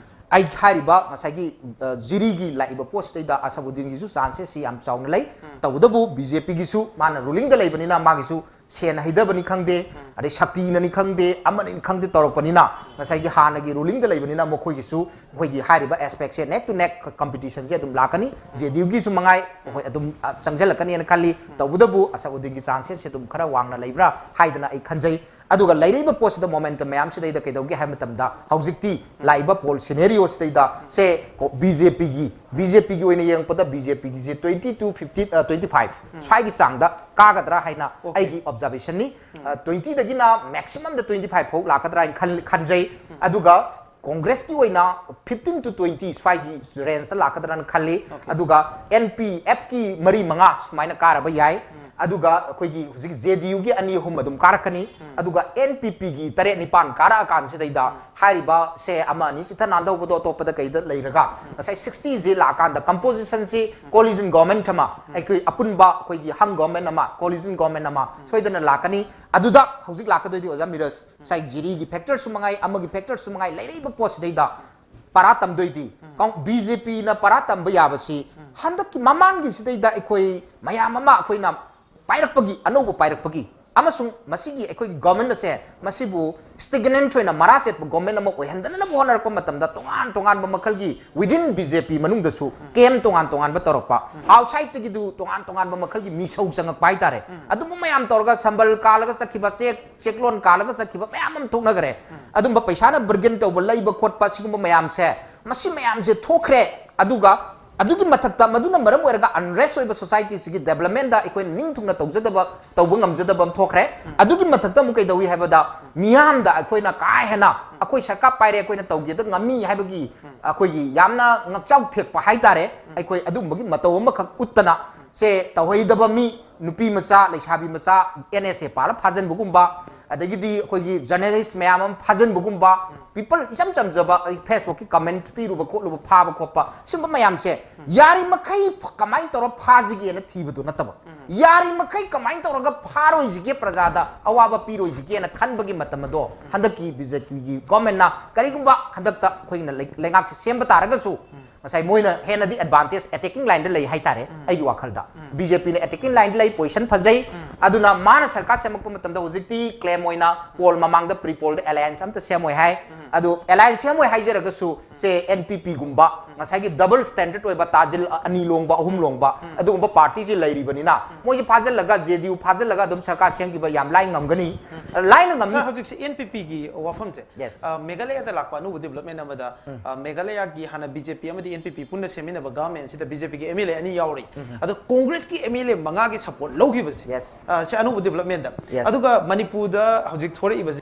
ꯑꯩ ꯍꯥꯏꯔꯤꯕ ꯉꯁꯥꯏꯒꯤ, ꯑ, ꯖꯤꯔꯤꯒꯤ ꯂꯥꯛꯏꯕ ꯄꯣꯠꯁꯤꯗꯩꯗ ꯑꯁꯕꯨꯗꯤꯟꯒꯤꯁꯨ ꯆꯥꯟꯁꯦꯁꯁꯤ ꯌꯥꯝ ꯆꯥꯎꯅ ꯂꯩ꯫ ꯇꯧꯕꯇꯕꯨ ꯕꯤ ꯖꯦ ꯄꯤꯒꯤꯁꯨ ꯃꯥꯅ ꯔꯨꯂꯤꯡꯗ ꯂꯩꯕꯅꯤꯅ ꯃꯥꯒꯤꯁꯨ ꯁꯦꯟ ꯍꯩꯗꯕꯅꯤ ꯈꯪꯗꯦ, ꯑꯗꯩ ꯁꯛꯇꯤꯅꯅꯤ ꯈꯪꯗꯦ, ꯑꯃꯅꯤ ꯈꯪꯗꯦ ꯇꯧꯔꯛꯄꯅꯤꯅ ꯉꯁꯥꯏꯒꯤ ꯍꯥꯟꯅꯒꯤ ꯔꯨꯂꯤꯡꯗ ꯂꯩꯕꯅꯤꯅ ꯃꯈꯣꯏꯒꯤꯁꯨ ꯑꯩꯈꯣꯏꯒꯤ ꯍꯥꯏꯔꯤꯕ ꯑꯦꯁꯄꯦꯛꯁꯦ ꯅꯦꯛ ꯇꯨ ꯅꯦꯛ ꯀꯝꯄꯤꯇꯤꯁꯟꯁꯦ ꯑꯗꯨꯝ ꯂꯥꯛꯀꯅꯤ꯫ ꯖꯦ ꯗꯤ ꯌꯨꯒꯤꯁꯨ ꯃꯉꯥꯏ ꯑꯩꯈꯣꯏ ꯑꯗꯨꯝ, ꯑ, ꯆꯪꯁꯤꯜꯂꯛꯀꯅꯤꯅ ꯈꯜꯂꯤ꯫ ꯇꯧꯕꯇꯕꯨ ꯑꯁꯕꯨꯗꯤꯟꯒꯤ ꯆꯥꯟꯁꯦꯁꯁꯦ ꯑꯗꯨꯝ ꯈꯔ ꯋꯥꯡꯅ ꯂꯩꯕ꯭ꯔꯥ ꯍꯥꯏꯗꯅ ꯑꯩ ꯈꯟꯖꯩ꯫ ꯑꯗꯨꯒ ꯂꯩꯔꯛꯏꯕ ꯄꯣꯠꯁꯤꯗ ꯃꯣꯃꯦꯟꯇꯝ ꯃꯌꯥꯝꯁꯤꯗꯩꯗ ꯀꯩꯗꯧꯒꯦ ꯍꯥꯏꯕ ꯃꯇꯝꯗ, ꯍꯧꯖꯤꯛꯇꯤ ꯂꯥꯛꯏꯕ ꯄꯣꯜ ꯁꯤꯅꯦꯔꯤꯑꯣꯁꯤꯗꯩꯗ ꯁꯦ ꯕꯤ ꯖꯦ ꯄꯤꯒꯤ, ꯕꯤ ꯖꯦ ꯄꯤꯒꯤ ꯑꯣꯏꯅ ꯌꯦꯡꯉꯛꯄꯗ ꯕꯤ ꯖꯦ ꯄꯤꯒꯤꯁꯦ ꯇ꯭ꯋꯦꯟꯇꯤ ꯇꯨ ꯐꯤꯐꯇꯤꯟ, ꯑ, ꯇ꯭ꯋꯦꯟꯇꯤ ꯐꯥꯏꯚ ꯁ꯭ꯋꯥꯏꯒꯤ ꯆꯥꯡꯗ ꯀꯥꯒꯗ꯭ꯔꯥ ꯍꯥꯏꯅ ꯑꯩꯒꯤ ꯑꯣꯕꯖꯥꯔꯕꯦꯁꯟꯅꯤ꯫ ꯑ, ꯇ꯭ꯋꯦꯟꯇꯤꯗꯒꯤꯅ ꯃꯦꯛꯁꯤꯃꯝꯗ ꯇ꯭ꯋꯦꯟꯇꯤ ꯐꯥꯏꯚ ꯐꯥꯎ ꯂꯥꯛꯀꯗ꯭ꯔꯥ ꯍꯥꯏꯅ ꯈꯜ-, ꯈꯟꯖꯩ꯫ ꯑꯗꯨꯒ ꯀꯣꯡꯒ꯭ꯔꯦꯁꯀꯤ ꯑꯣꯏꯅ ꯐꯤꯐꯇꯤꯟ ꯇꯨ ꯇ꯭ꯋꯦꯟꯇꯤ ꯁ꯭ꯋꯥꯏꯒꯤ ꯔꯦꯟꯖꯇ ꯂꯥꯛꯀꯗ꯭ꯔꯥꯅ ꯈꯜꯂꯤ꯫ ꯑꯗꯨꯒ ꯑꯦꯟ ꯄꯤ ꯑꯦꯐꯀꯤ ꯃꯔꯤ ꯃꯉꯥ ꯁꯨꯃꯥꯏꯅ ꯀꯥꯔꯕ ꯌꯥꯏ꯫ ꯑꯗꯨꯒ ꯑꯩꯈꯣꯏꯒꯤ ꯍꯧꯖꯤꯛ ꯖꯦ ꯗꯤ ꯌꯨꯒꯤ ꯑꯅꯤ ꯑꯍꯨꯝ ꯑꯗꯨꯝ ꯀꯥꯔꯛꯀꯅꯤ꯫ ꯑꯗꯨꯒ ꯑꯦꯟ ꯄꯤ ꯄꯤꯒꯤ ꯇꯔꯦꯠ ꯅꯤꯄꯥꯟ ꯀꯥꯔꯛꯑꯀꯥꯟꯁꯤꯗꯩꯗ ꯍꯥꯏꯔꯤꯕ ꯁꯦ ꯑꯃ ꯑꯅꯤ ꯆꯤꯠꯊ ꯅꯥꯟꯗꯧꯕꯗꯣ ꯑꯇꯣꯞꯄꯗ ꯀꯩꯗ ꯂꯩꯔꯒ ꯉꯁꯥꯏ ꯁꯤꯛꯁꯇꯤꯁꯤ ꯂꯥꯛꯑꯀꯥꯟꯗ compositionꯁꯤ coalition government ꯑꯃ, ꯑꯩꯈꯣꯏ ꯑꯄꯨꯟꯕ ꯑꯩꯈꯣꯏꯒꯤ hung government ꯑꯃ, coalition government ꯑꯃ ꯁꯣꯏꯗꯅ ꯂꯥꯛꯀꯅꯤ꯫ ꯑꯗꯨꯗ ꯍꯧꯖꯤꯛ ꯂꯥꯛꯀꯗꯣꯏꯗꯤ ꯑꯣꯖꯥ ꯃꯤꯔꯖ, ꯉꯁꯥꯏ ꯖꯤꯔꯤꯒꯤ factorꯁꯨ ꯃꯉꯥꯏ, ꯑꯃꯒꯤ factorꯁꯨ ꯃꯉꯥꯏ, ꯂꯩꯔꯛꯏꯕ ꯄꯣꯠꯁꯤꯗꯩꯗ ꯄꯔꯥ ꯇꯝꯗꯣꯏꯗꯤ꯫ ꯀꯥꯎ-, ꯕꯤ ꯖꯦ ꯄꯤꯅ ꯄꯔꯥ ꯇꯝꯕ ꯌꯥꯕꯁꯤ ꯍꯟꯗꯛꯀꯤ ꯃꯃꯥꯡꯒꯤꯁꯤꯗꯩꯗ ꯑꯩꯈꯣꯏ ꯃꯌꯥꯝ ꯑꯃ ꯑꯩꯈꯣꯏꯅ ꯄꯥꯏꯔꯛꯄꯒꯤ, ꯑꯅꯧꯕ ꯄꯥꯏꯔꯛꯄꯒꯤ, ꯑꯃꯁꯨꯡ ꯃꯁꯤꯒꯤ ꯑꯩꯈꯣꯏꯒꯤ government ꯑꯁꯦ ꯃꯁꯤꯕꯨ stagnant ꯑꯣꯏꯅ ꯃꯔꯥ ꯆꯦꯠꯄ government ꯑꯃ ꯑꯣꯏꯍꯟꯗꯅꯕ ꯍꯣꯠꯅꯔꯛꯄ ꯃꯇꯝꯗ ꯇꯣꯉꯥꯟ ꯇꯣꯉꯥꯟꯕ ꯃꯈꯜꯒꯤ within ꯕꯤ ꯖꯦ ꯄꯤ ꯃꯅꯨꯡꯗꯁꯨ camp ꯇꯣꯉꯥꯟ ꯇꯣꯉꯥꯟꯕ ꯇꯧꯔꯛꯄ, outsideꯇꯒꯤꯗꯨ ꯇꯣꯉꯥꯟ ꯇꯣꯉꯥꯟꯕ ꯃꯈꯜꯒꯤ ꯃꯤꯁꯧ ꯆꯪꯉꯛꯄ ꯍꯥꯏꯇꯥꯔꯦ꯫ ꯑꯗꯨꯝꯕ ꯃꯌꯥꯝ ꯇꯧꯔꯒ ꯁꯝꯕꯜ ꯀꯥꯜꯂꯒ ꯆꯠꯈꯤꯕ, ꯆꯦꯛ, ꯆꯦꯛꯂꯣꯟ ꯀꯥꯜꯂꯒ ꯆꯠꯈꯤꯕ ꯃꯌꯥꯝ ꯑꯃ ꯊꯣꯛꯅꯈ꯭ꯔꯦ꯫ ꯑꯗꯨꯝꯕ ꯄꯩꯁꯥꯅ bargain ꯇꯧꯕ, ꯂꯩꯕ ꯈꯣꯠꯄ, ꯁꯤꯒꯨꯝꯕ ꯃꯌꯥꯝꯁꯦ, ꯃꯁꯤ ꯃꯌꯥꯝꯁꯦ ꯊꯣꯛꯈ꯭ꯔꯦ꯫ ꯑꯗꯨꯒ ꯑꯗꯨꯒꯤ ꯃꯊꯛꯇ ꯃꯗꯨꯅ ꯃꯔꯝ ꯑꯣꯏꯔꯒ unrest ꯑꯣꯏꯕ societyꯁꯤꯒꯤ developmentꯗ ꯑꯩꯈꯣꯏꯅ ꯅꯤꯡꯊꯨꯡꯅ ꯇꯧꯖꯗꯕ, ꯇꯧꯕ ꯉꯝꯖꯗꯕ ꯑꯃ ꯊꯣꯛꯈ꯭ꯔꯦ꯫ ꯑꯗꯨꯒꯤ ꯃꯊꯛꯇ ꯑꯃꯨꯛ ꯀꯩꯗꯧꯏ ꯍꯥꯏꯕꯗ, ꯃꯤꯌꯥꯝꯗ ꯑꯩꯈꯣꯏꯅ ꯀꯥ ꯍꯦꯟꯅ ꯑꯩꯈꯣꯏ ꯁꯔꯀꯥꯔ ꯄꯥꯏꯔꯦ, ꯑꯩꯈꯣꯏꯅ ꯇꯧꯒꯦꯗ ꯉꯝꯃꯤ ꯍꯥꯏꯕꯒꯤ ꯑꯩꯈꯣꯏꯒꯤ ꯌꯥꯝꯅ ꯉꯛꯆꯥꯎ ꯊꯦꯛꯄ ꯍꯥꯏꯇꯥꯔꯦ, ꯑꯩꯈꯣꯏ ꯑꯗꯨꯒꯨꯝꯕꯒꯤ ꯃꯇꯧ ꯑꯃꯈꯛ ꯎꯠꯇꯅ ꯁꯦ ꯇꯧꯍꯩꯗꯕ ꯃꯤ, ꯅꯨꯄꯤ ꯃꯆꯥ, ꯂꯩꯁꯥꯕꯤ ꯃꯆꯥ, ꯑꯦꯟ ꯑꯦꯁ ꯑꯦ ꯄꯥꯜꯂ ꯐꯥꯖꯤꯟꯕꯒꯨꯝꯕ, ꯑꯗꯒꯤꯗꯤ ꯑꯩꯈꯣꯏꯒꯤ journalist ꯃꯌꯥꯝ ꯑꯃ ꯐꯥꯖꯤꯟꯕꯒꯨꯝꯕ, people ꯏꯆꯝ ꯆꯝꯖꯕ, ꯑꯩ Facebookꯀꯤ comment ꯄꯤꯔꯨꯕ ꯈꯣꯠꯂꯨꯕ, ꯐꯥꯕ ꯈꯣꯠꯄ, ꯁꯤꯒꯨꯝꯕ ꯃꯌꯥꯝꯁꯦ ꯌꯥꯔꯤꯃꯈꯩ ꯐ-, ꯀꯃꯥꯏꯅ ꯇꯧꯔ ꯐꯥꯁꯤꯒꯦꯅ ꯊꯤꯕꯗꯨ ꯅꯠꯇꯕ, ꯌꯥꯔꯤꯃꯈꯩ ꯀꯃꯥꯏꯅ ꯇꯧꯔꯒ ꯐꯥꯔꯣꯏꯁꯤꯒꯦ, ꯄ꯭ꯔꯖꯥꯗ ꯑꯋꯥꯕ ꯄꯤꯔꯣꯏꯁꯤꯒꯦꯅ ꯈꯟꯕꯒꯤ ꯃꯇꯝ ꯑꯗꯣ ꯍꯟꯗꯛꯀꯤ ꯕꯤ ꯖꯦ ꯄꯤꯒꯤ governmentꯅ ꯀꯔꯤꯒꯨꯝꯕ ꯍꯟꯗꯛꯇ ꯑꯩꯈꯣꯏꯅ ꯂꯩ-, ꯂꯩꯉꯥꯛꯁꯦ ꯁꯦꯝꯕ ꯇꯥꯔꯒꯁꯨ, ꯉꯁꯥꯏ ꯃꯣꯏꯅ ꯍꯦꯟꯅꯗꯤ advantage attacking lineꯗ ꯂꯩ ꯍꯥꯏꯇꯥꯔꯦ꯫ ꯑꯩꯒꯤ ꯋꯥꯈꯜꯗ ꯕꯤ ꯖꯦ ꯄꯤꯅ attacking lineꯗ ꯂꯩ, position ꯐꯖꯩ꯫ ꯑꯗꯨꯅ ꯃꯥꯅ ꯁꯔꯀꯥꯔ ꯁꯦꯝꯃꯛꯄ ꯃꯇꯝꯗ ꯍꯧꯖꯤꯛꯇꯤ claim ꯑꯣꯏꯅ poll ꯃꯃꯥꯡꯗ, pre pollꯗ alliance ꯑꯝꯇ ꯁꯦꯝꯃꯣꯏ ꯍꯥꯏ꯫ ꯑꯗꯨ alliance ꯁꯦꯝꯃꯣꯏ ꯍꯥꯏꯖꯔꯒꯁꯨ ꯁꯦ ꯑꯦꯟ ꯄꯤ ꯄꯤꯒꯨꯝꯕ, ꯉꯁꯥꯏꯒꯤ double standard ꯑꯣꯏꯕ, ꯇꯥꯖꯤꯜ ꯑꯅꯤ ꯂꯣꯡꯕ, ꯑꯍꯨꯝ ꯂꯣꯡꯕ, ꯑꯗꯨꯒꯨꯝꯕ partyꯁꯤ ꯂꯩꯔꯤꯕꯅꯤꯅ ꯃꯣꯏꯁꯤ ꯐꯥꯖꯤꯜꯂꯒ, ꯖꯦ ꯗꯤ ꯌꯨ ꯐꯥꯖꯤꯜꯂꯒ ꯑꯗꯨꯝ ꯁꯔꯀꯥꯔ ꯁꯦꯝꯈꯤꯕ ꯌꯥꯝ ꯂꯥꯏ ꯉꯝꯒꯅꯤ꯫ ꯂꯥꯏꯅ ꯉꯝꯅꯤ꯫ ꯁꯥꯔ, ꯍꯧꯖꯤꯛꯁꯦ ꯑꯦꯟ ꯄꯤ ꯄꯤꯒꯤ ꯋꯥꯐꯝꯁꯦ, Yes. ꯑ, ꯃꯦꯘꯥꯂꯌꯥꯗ ꯂꯥꯛꯄ ꯑꯅꯧꯕ development ꯑꯃꯗ, ꯑ, ꯃꯦꯘꯥꯂꯌꯥꯒꯤ ꯍꯥꯟꯅ ꯕꯤ ꯖꯦ ꯄꯤ ꯑꯃꯗꯤ ꯑꯦꯟ ꯄꯤ ꯄꯤ ꯄꯨꯟꯅ ꯁꯦꯝꯃꯤꯟꯅꯕ governmentꯁꯤꯗ ꯕꯤ ꯖꯦ ꯄꯤꯒꯤ ꯑꯦꯝ ꯑꯦꯜ ꯑꯦ ꯑꯅꯤ ꯌꯥꯎꯔꯤ꯫ ꯑꯗꯣ ꯀꯣꯡꯒ꯭ꯔꯦꯁꯀꯤ ꯑꯦꯝ ꯑꯦꯜ ꯑꯦ ꯃꯉꯥꯒꯤ support ꯂꯧꯈꯤꯕꯁꯦ, Yes. ꯑ, ꯁꯤ ꯑꯅꯧꯕ developmentꯗ꯫ Yes. ꯑꯗꯨꯒ ꯃꯅꯤꯄꯨꯔꯗ ꯍꯧꯖꯤꯛ ꯊꯣꯔꯛꯏꯕꯁꯦ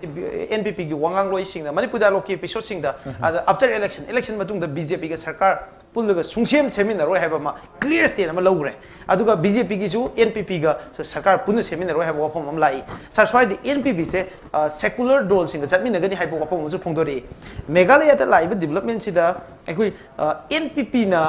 ꯑꯦꯟ ꯄꯤ ꯄꯤꯒꯤ ꯋꯥꯉꯥꯡꯂꯣꯏꯁꯤꯡꯅ ꯃꯅꯤꯄꯨꯔꯗ ꯍꯧꯈꯤꯕ episodeꯁꯤꯡꯗ, ꯑꯗ after election, election ꯃꯇꯨꯡꯗ BJPꯒ ꯁꯔꯀꯥꯔ ꯄꯨꯜꯂꯒ ꯁꯨꯡꯁꯦꯝ ꯁꯦꯝꯃꯤꯟꯅꯔꯣꯏ ꯍꯥꯏꯕ ꯑꯃ clear stand ꯑꯃ ꯂꯧꯈ꯭ꯔꯦ꯫ ꯑꯗꯨꯒ BJPꯒꯤꯁꯨ NPPꯒ ꯁꯔꯀꯥꯔ ꯄꯨꯟꯅ ꯁꯦꯝꯃꯤꯟꯅꯔꯣꯏ ꯍꯥꯏꯕ ꯋꯥꯐꯝ ꯑꯃ ꯂꯥꯛꯏ꯫ ꯁꯥꯔ, ꯁ꯭ꯋꯥꯏꯗ NPPꯁꯦ, ꯑ, secular ꯗꯣꯜꯁꯤꯡꯒ ꯆꯠꯃꯤꯟꯅꯒꯅꯤ ꯍꯥꯏꯕ ꯋꯥꯐꯝ ꯑꯃꯁꯨ ꯐꯣꯡꯗꯣꯔꯛꯏ꯫ ꯃꯦꯘꯥꯂꯌꯗ ꯂꯥꯛꯏꯕ developmentꯁꯤꯗ ꯑꯩꯈꯣꯏ, ꯑ, NPPꯅ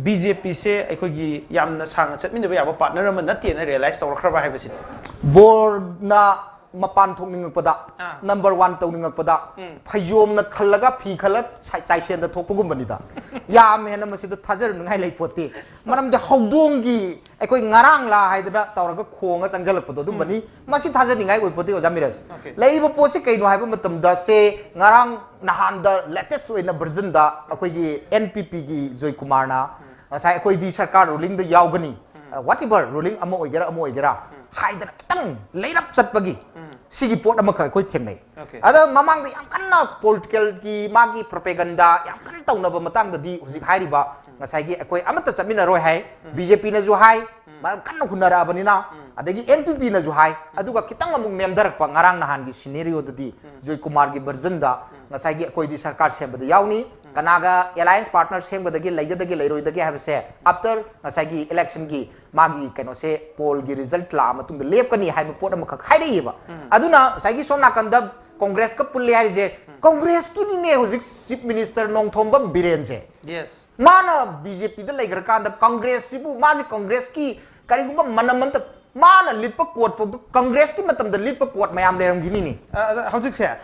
BJPꯁꯦ ꯑꯩꯈꯣꯏꯒꯤ ꯌꯥꯝꯅ ꯁꯥꯡꯅ ꯆꯠꯃꯤꯟꯅꯕ ꯌꯥꯕ partner ꯑꯃ ꯅꯠꯇꯦꯅ realize ꯇꯧꯔꯛꯈ꯭ꯔꯕ ꯍꯥꯏꯕꯁꯤꯅꯤ꯫ ꯕꯣꯔꯅ ꯃꯄꯥꯟ ꯊꯣꯛꯅꯤꯡꯉꯛꯄꯗ, ꯑꯥ꯫ number one ꯇꯧꯅꯤꯡꯉꯛꯄꯗ, ꯎꯝ꯫ ꯐꯩꯖꯣꯝꯅ ꯈꯜꯂꯒ ꯐꯤ ꯈꯜꯂ ꯆꯥꯏ-, ꯆꯥꯏꯁꯦꯟꯗ ꯊꯣꯛꯄꯒꯨꯝꯕꯅꯤꯗ꯫ ꯌꯥꯝ ꯍꯦꯟꯅ ꯃꯁꯤꯗ ꯊꯥꯖꯔꯨꯅꯤꯡꯉꯥꯏ ꯂꯩꯄꯣꯠꯇꯦ꯫ ꯃꯔꯝꯗꯤ ꯍꯧꯗꯣꯡꯒꯤ ꯑꯩꯈꯣꯏ ꯉꯔꯥꯡ ꯂꯥ ꯍꯥꯏꯗꯅ ꯇꯧꯔꯒ ꯈꯣꯡꯉ ꯆꯪꯁꯤꯜꯂꯛꯄꯗꯣ ꯑꯗꯨꯝꯕꯅꯤ꯫ ꯃꯁꯤ ꯊꯥꯖꯅꯤꯡꯉꯥꯏ ꯑꯣꯏꯄꯣꯠꯇꯦ, ꯑꯣꯖꯥ ꯃꯤꯔꯖ꯫ Okay. ꯂꯩꯔꯤꯕ ꯄꯣꯠꯁꯤ ꯀꯩꯅꯣ ꯍꯥꯏꯕ ꯃꯇꯝꯗ, ꯁꯦ, ꯉꯔꯥꯡ ꯅꯍꯥꯟꯗ latest ꯑꯣꯏꯅ versionꯗ ꯑꯩꯈꯣꯏꯒꯤ NPPꯒꯤ ꯖꯣꯏ ꯀꯨꯃꯥꯔꯅ ꯉꯁꯥꯏ ꯑꯩꯈꯣꯏꯗꯤ ꯁꯔꯀꯥꯔ rulingꯗ ꯌꯥꯎꯒꯅꯤ, whatever ruling ꯑꯃ ꯑꯣꯏꯒꯦꯔꯥ ꯑꯃ ꯑꯣꯏꯒꯦꯔꯥ ꯍꯥꯏꯗꯅ ꯈꯤꯇꯪ ꯂꯩꯔꯞ ꯆꯠꯄꯒꯤ ꯁꯤꯒꯤ ꯄꯣꯠ ꯑꯃꯈꯛ ꯑꯩꯈꯣꯏ ꯊꯦꯡꯅꯩ꯫ Okay. ꯑꯗ ꯃꯃꯥꯡꯗ ꯌꯥꯝ ꯀꯟꯅ politicalꯒꯤ ꯃꯥꯒꯤ propaganda ꯌꯥꯝ ꯀꯟꯅ ꯇꯧꯅꯕ ꯃꯇꯥꯡꯗꯗꯤ ꯍꯧꯖꯤꯛ ꯍꯥꯏꯔꯤꯕ ꯉꯁꯥꯏꯒꯤ ꯑꯩꯈꯣꯏ ꯑꯃꯠꯇ ꯆꯠꯃꯤꯟꯅꯔꯣꯏ ꯍꯥꯏ, BJPꯅꯁꯨ ꯍꯥꯏ, ꯃꯔꯝ ꯀꯟꯅ ꯍꯨꯟꯅꯔꯛꯑꯕꯅꯤꯅ, ꯑꯗꯒꯤ NPPꯅꯁꯨ ꯍꯥꯏ, ꯑꯗꯨꯒ ꯈꯤꯇꯪ ꯑꯃꯨꯛ ꯅꯦꯝꯊꯔꯛꯄ ꯉꯔꯥꯡ ꯅꯍꯥꯟꯒꯤ scenarioꯗꯗꯤ ꯖꯣꯏ ꯀꯨꯃꯥꯔꯒꯤ versionꯗ ꯉꯁꯥꯏꯒꯤ ꯑꯩꯈꯣꯏꯗꯤ ꯁꯔꯀꯥꯔ ꯁꯦꯝꯕꯗ ꯌꯥꯎꯅꯤ, ꯀꯅꯥꯒ alliance partner ꯁꯦꯝꯒꯗꯒꯦ, ꯂꯩꯒꯗꯒꯦ, ꯂꯩꯔꯣꯏꯗꯒꯦ ꯍꯥꯏꯕꯁꯦ after ꯉꯁꯥꯏꯒꯤ electionꯒꯤ ꯃꯥꯒꯤ ꯀꯩꯅꯣꯁꯦ pollꯒꯤ result ꯂꯥꯛꯑ ꯃꯇꯨꯡꯗ ꯂꯦꯞꯀꯅꯤ ꯍꯥꯏꯕ ꯄꯣꯠ ꯑꯃꯈꯛ ꯍꯥꯏꯔꯛꯏꯕ꯫ ꯑꯗꯨꯅ ꯉꯁꯥꯏꯒꯤ ꯁꯣꯝ ꯅꯥꯀꯟꯗ Congressꯀ ꯄꯨꯜꯂꯦ ꯍꯥꯏꯔꯤꯁꯦ, Congressꯀꯤꯅꯤꯅꯦ ꯍꯧꯖꯤꯛ Chief Minister ꯅꯣꯡꯊꯣꯝꯕꯝ ꯕꯤꯔꯦꯟꯁꯦ꯫ Yes. ꯃꯥꯅ BJPꯗ ꯂꯩꯈ꯭ꯔꯀꯥꯟꯗ Congressꯁꯤꯕꯨ, ꯃꯥꯁꯦ Congressꯀꯤ ꯀꯔꯤꯒꯨꯝꯕ ꯃꯅꯝ ꯑꯝꯇ, ꯃꯥꯅ ꯂꯤꯠꯄ coat ꯐꯥꯎꯗ Congressꯀꯤ ꯃꯇꯝꯗ ꯂꯤꯠꯄ coat ꯃꯌꯥꯝ ꯂꯩꯔꯝꯈꯤꯅꯤꯅꯦ꯫ ꯑ, ꯑꯗ ꯍꯧꯖꯤꯛꯁꯦ, ꯑ,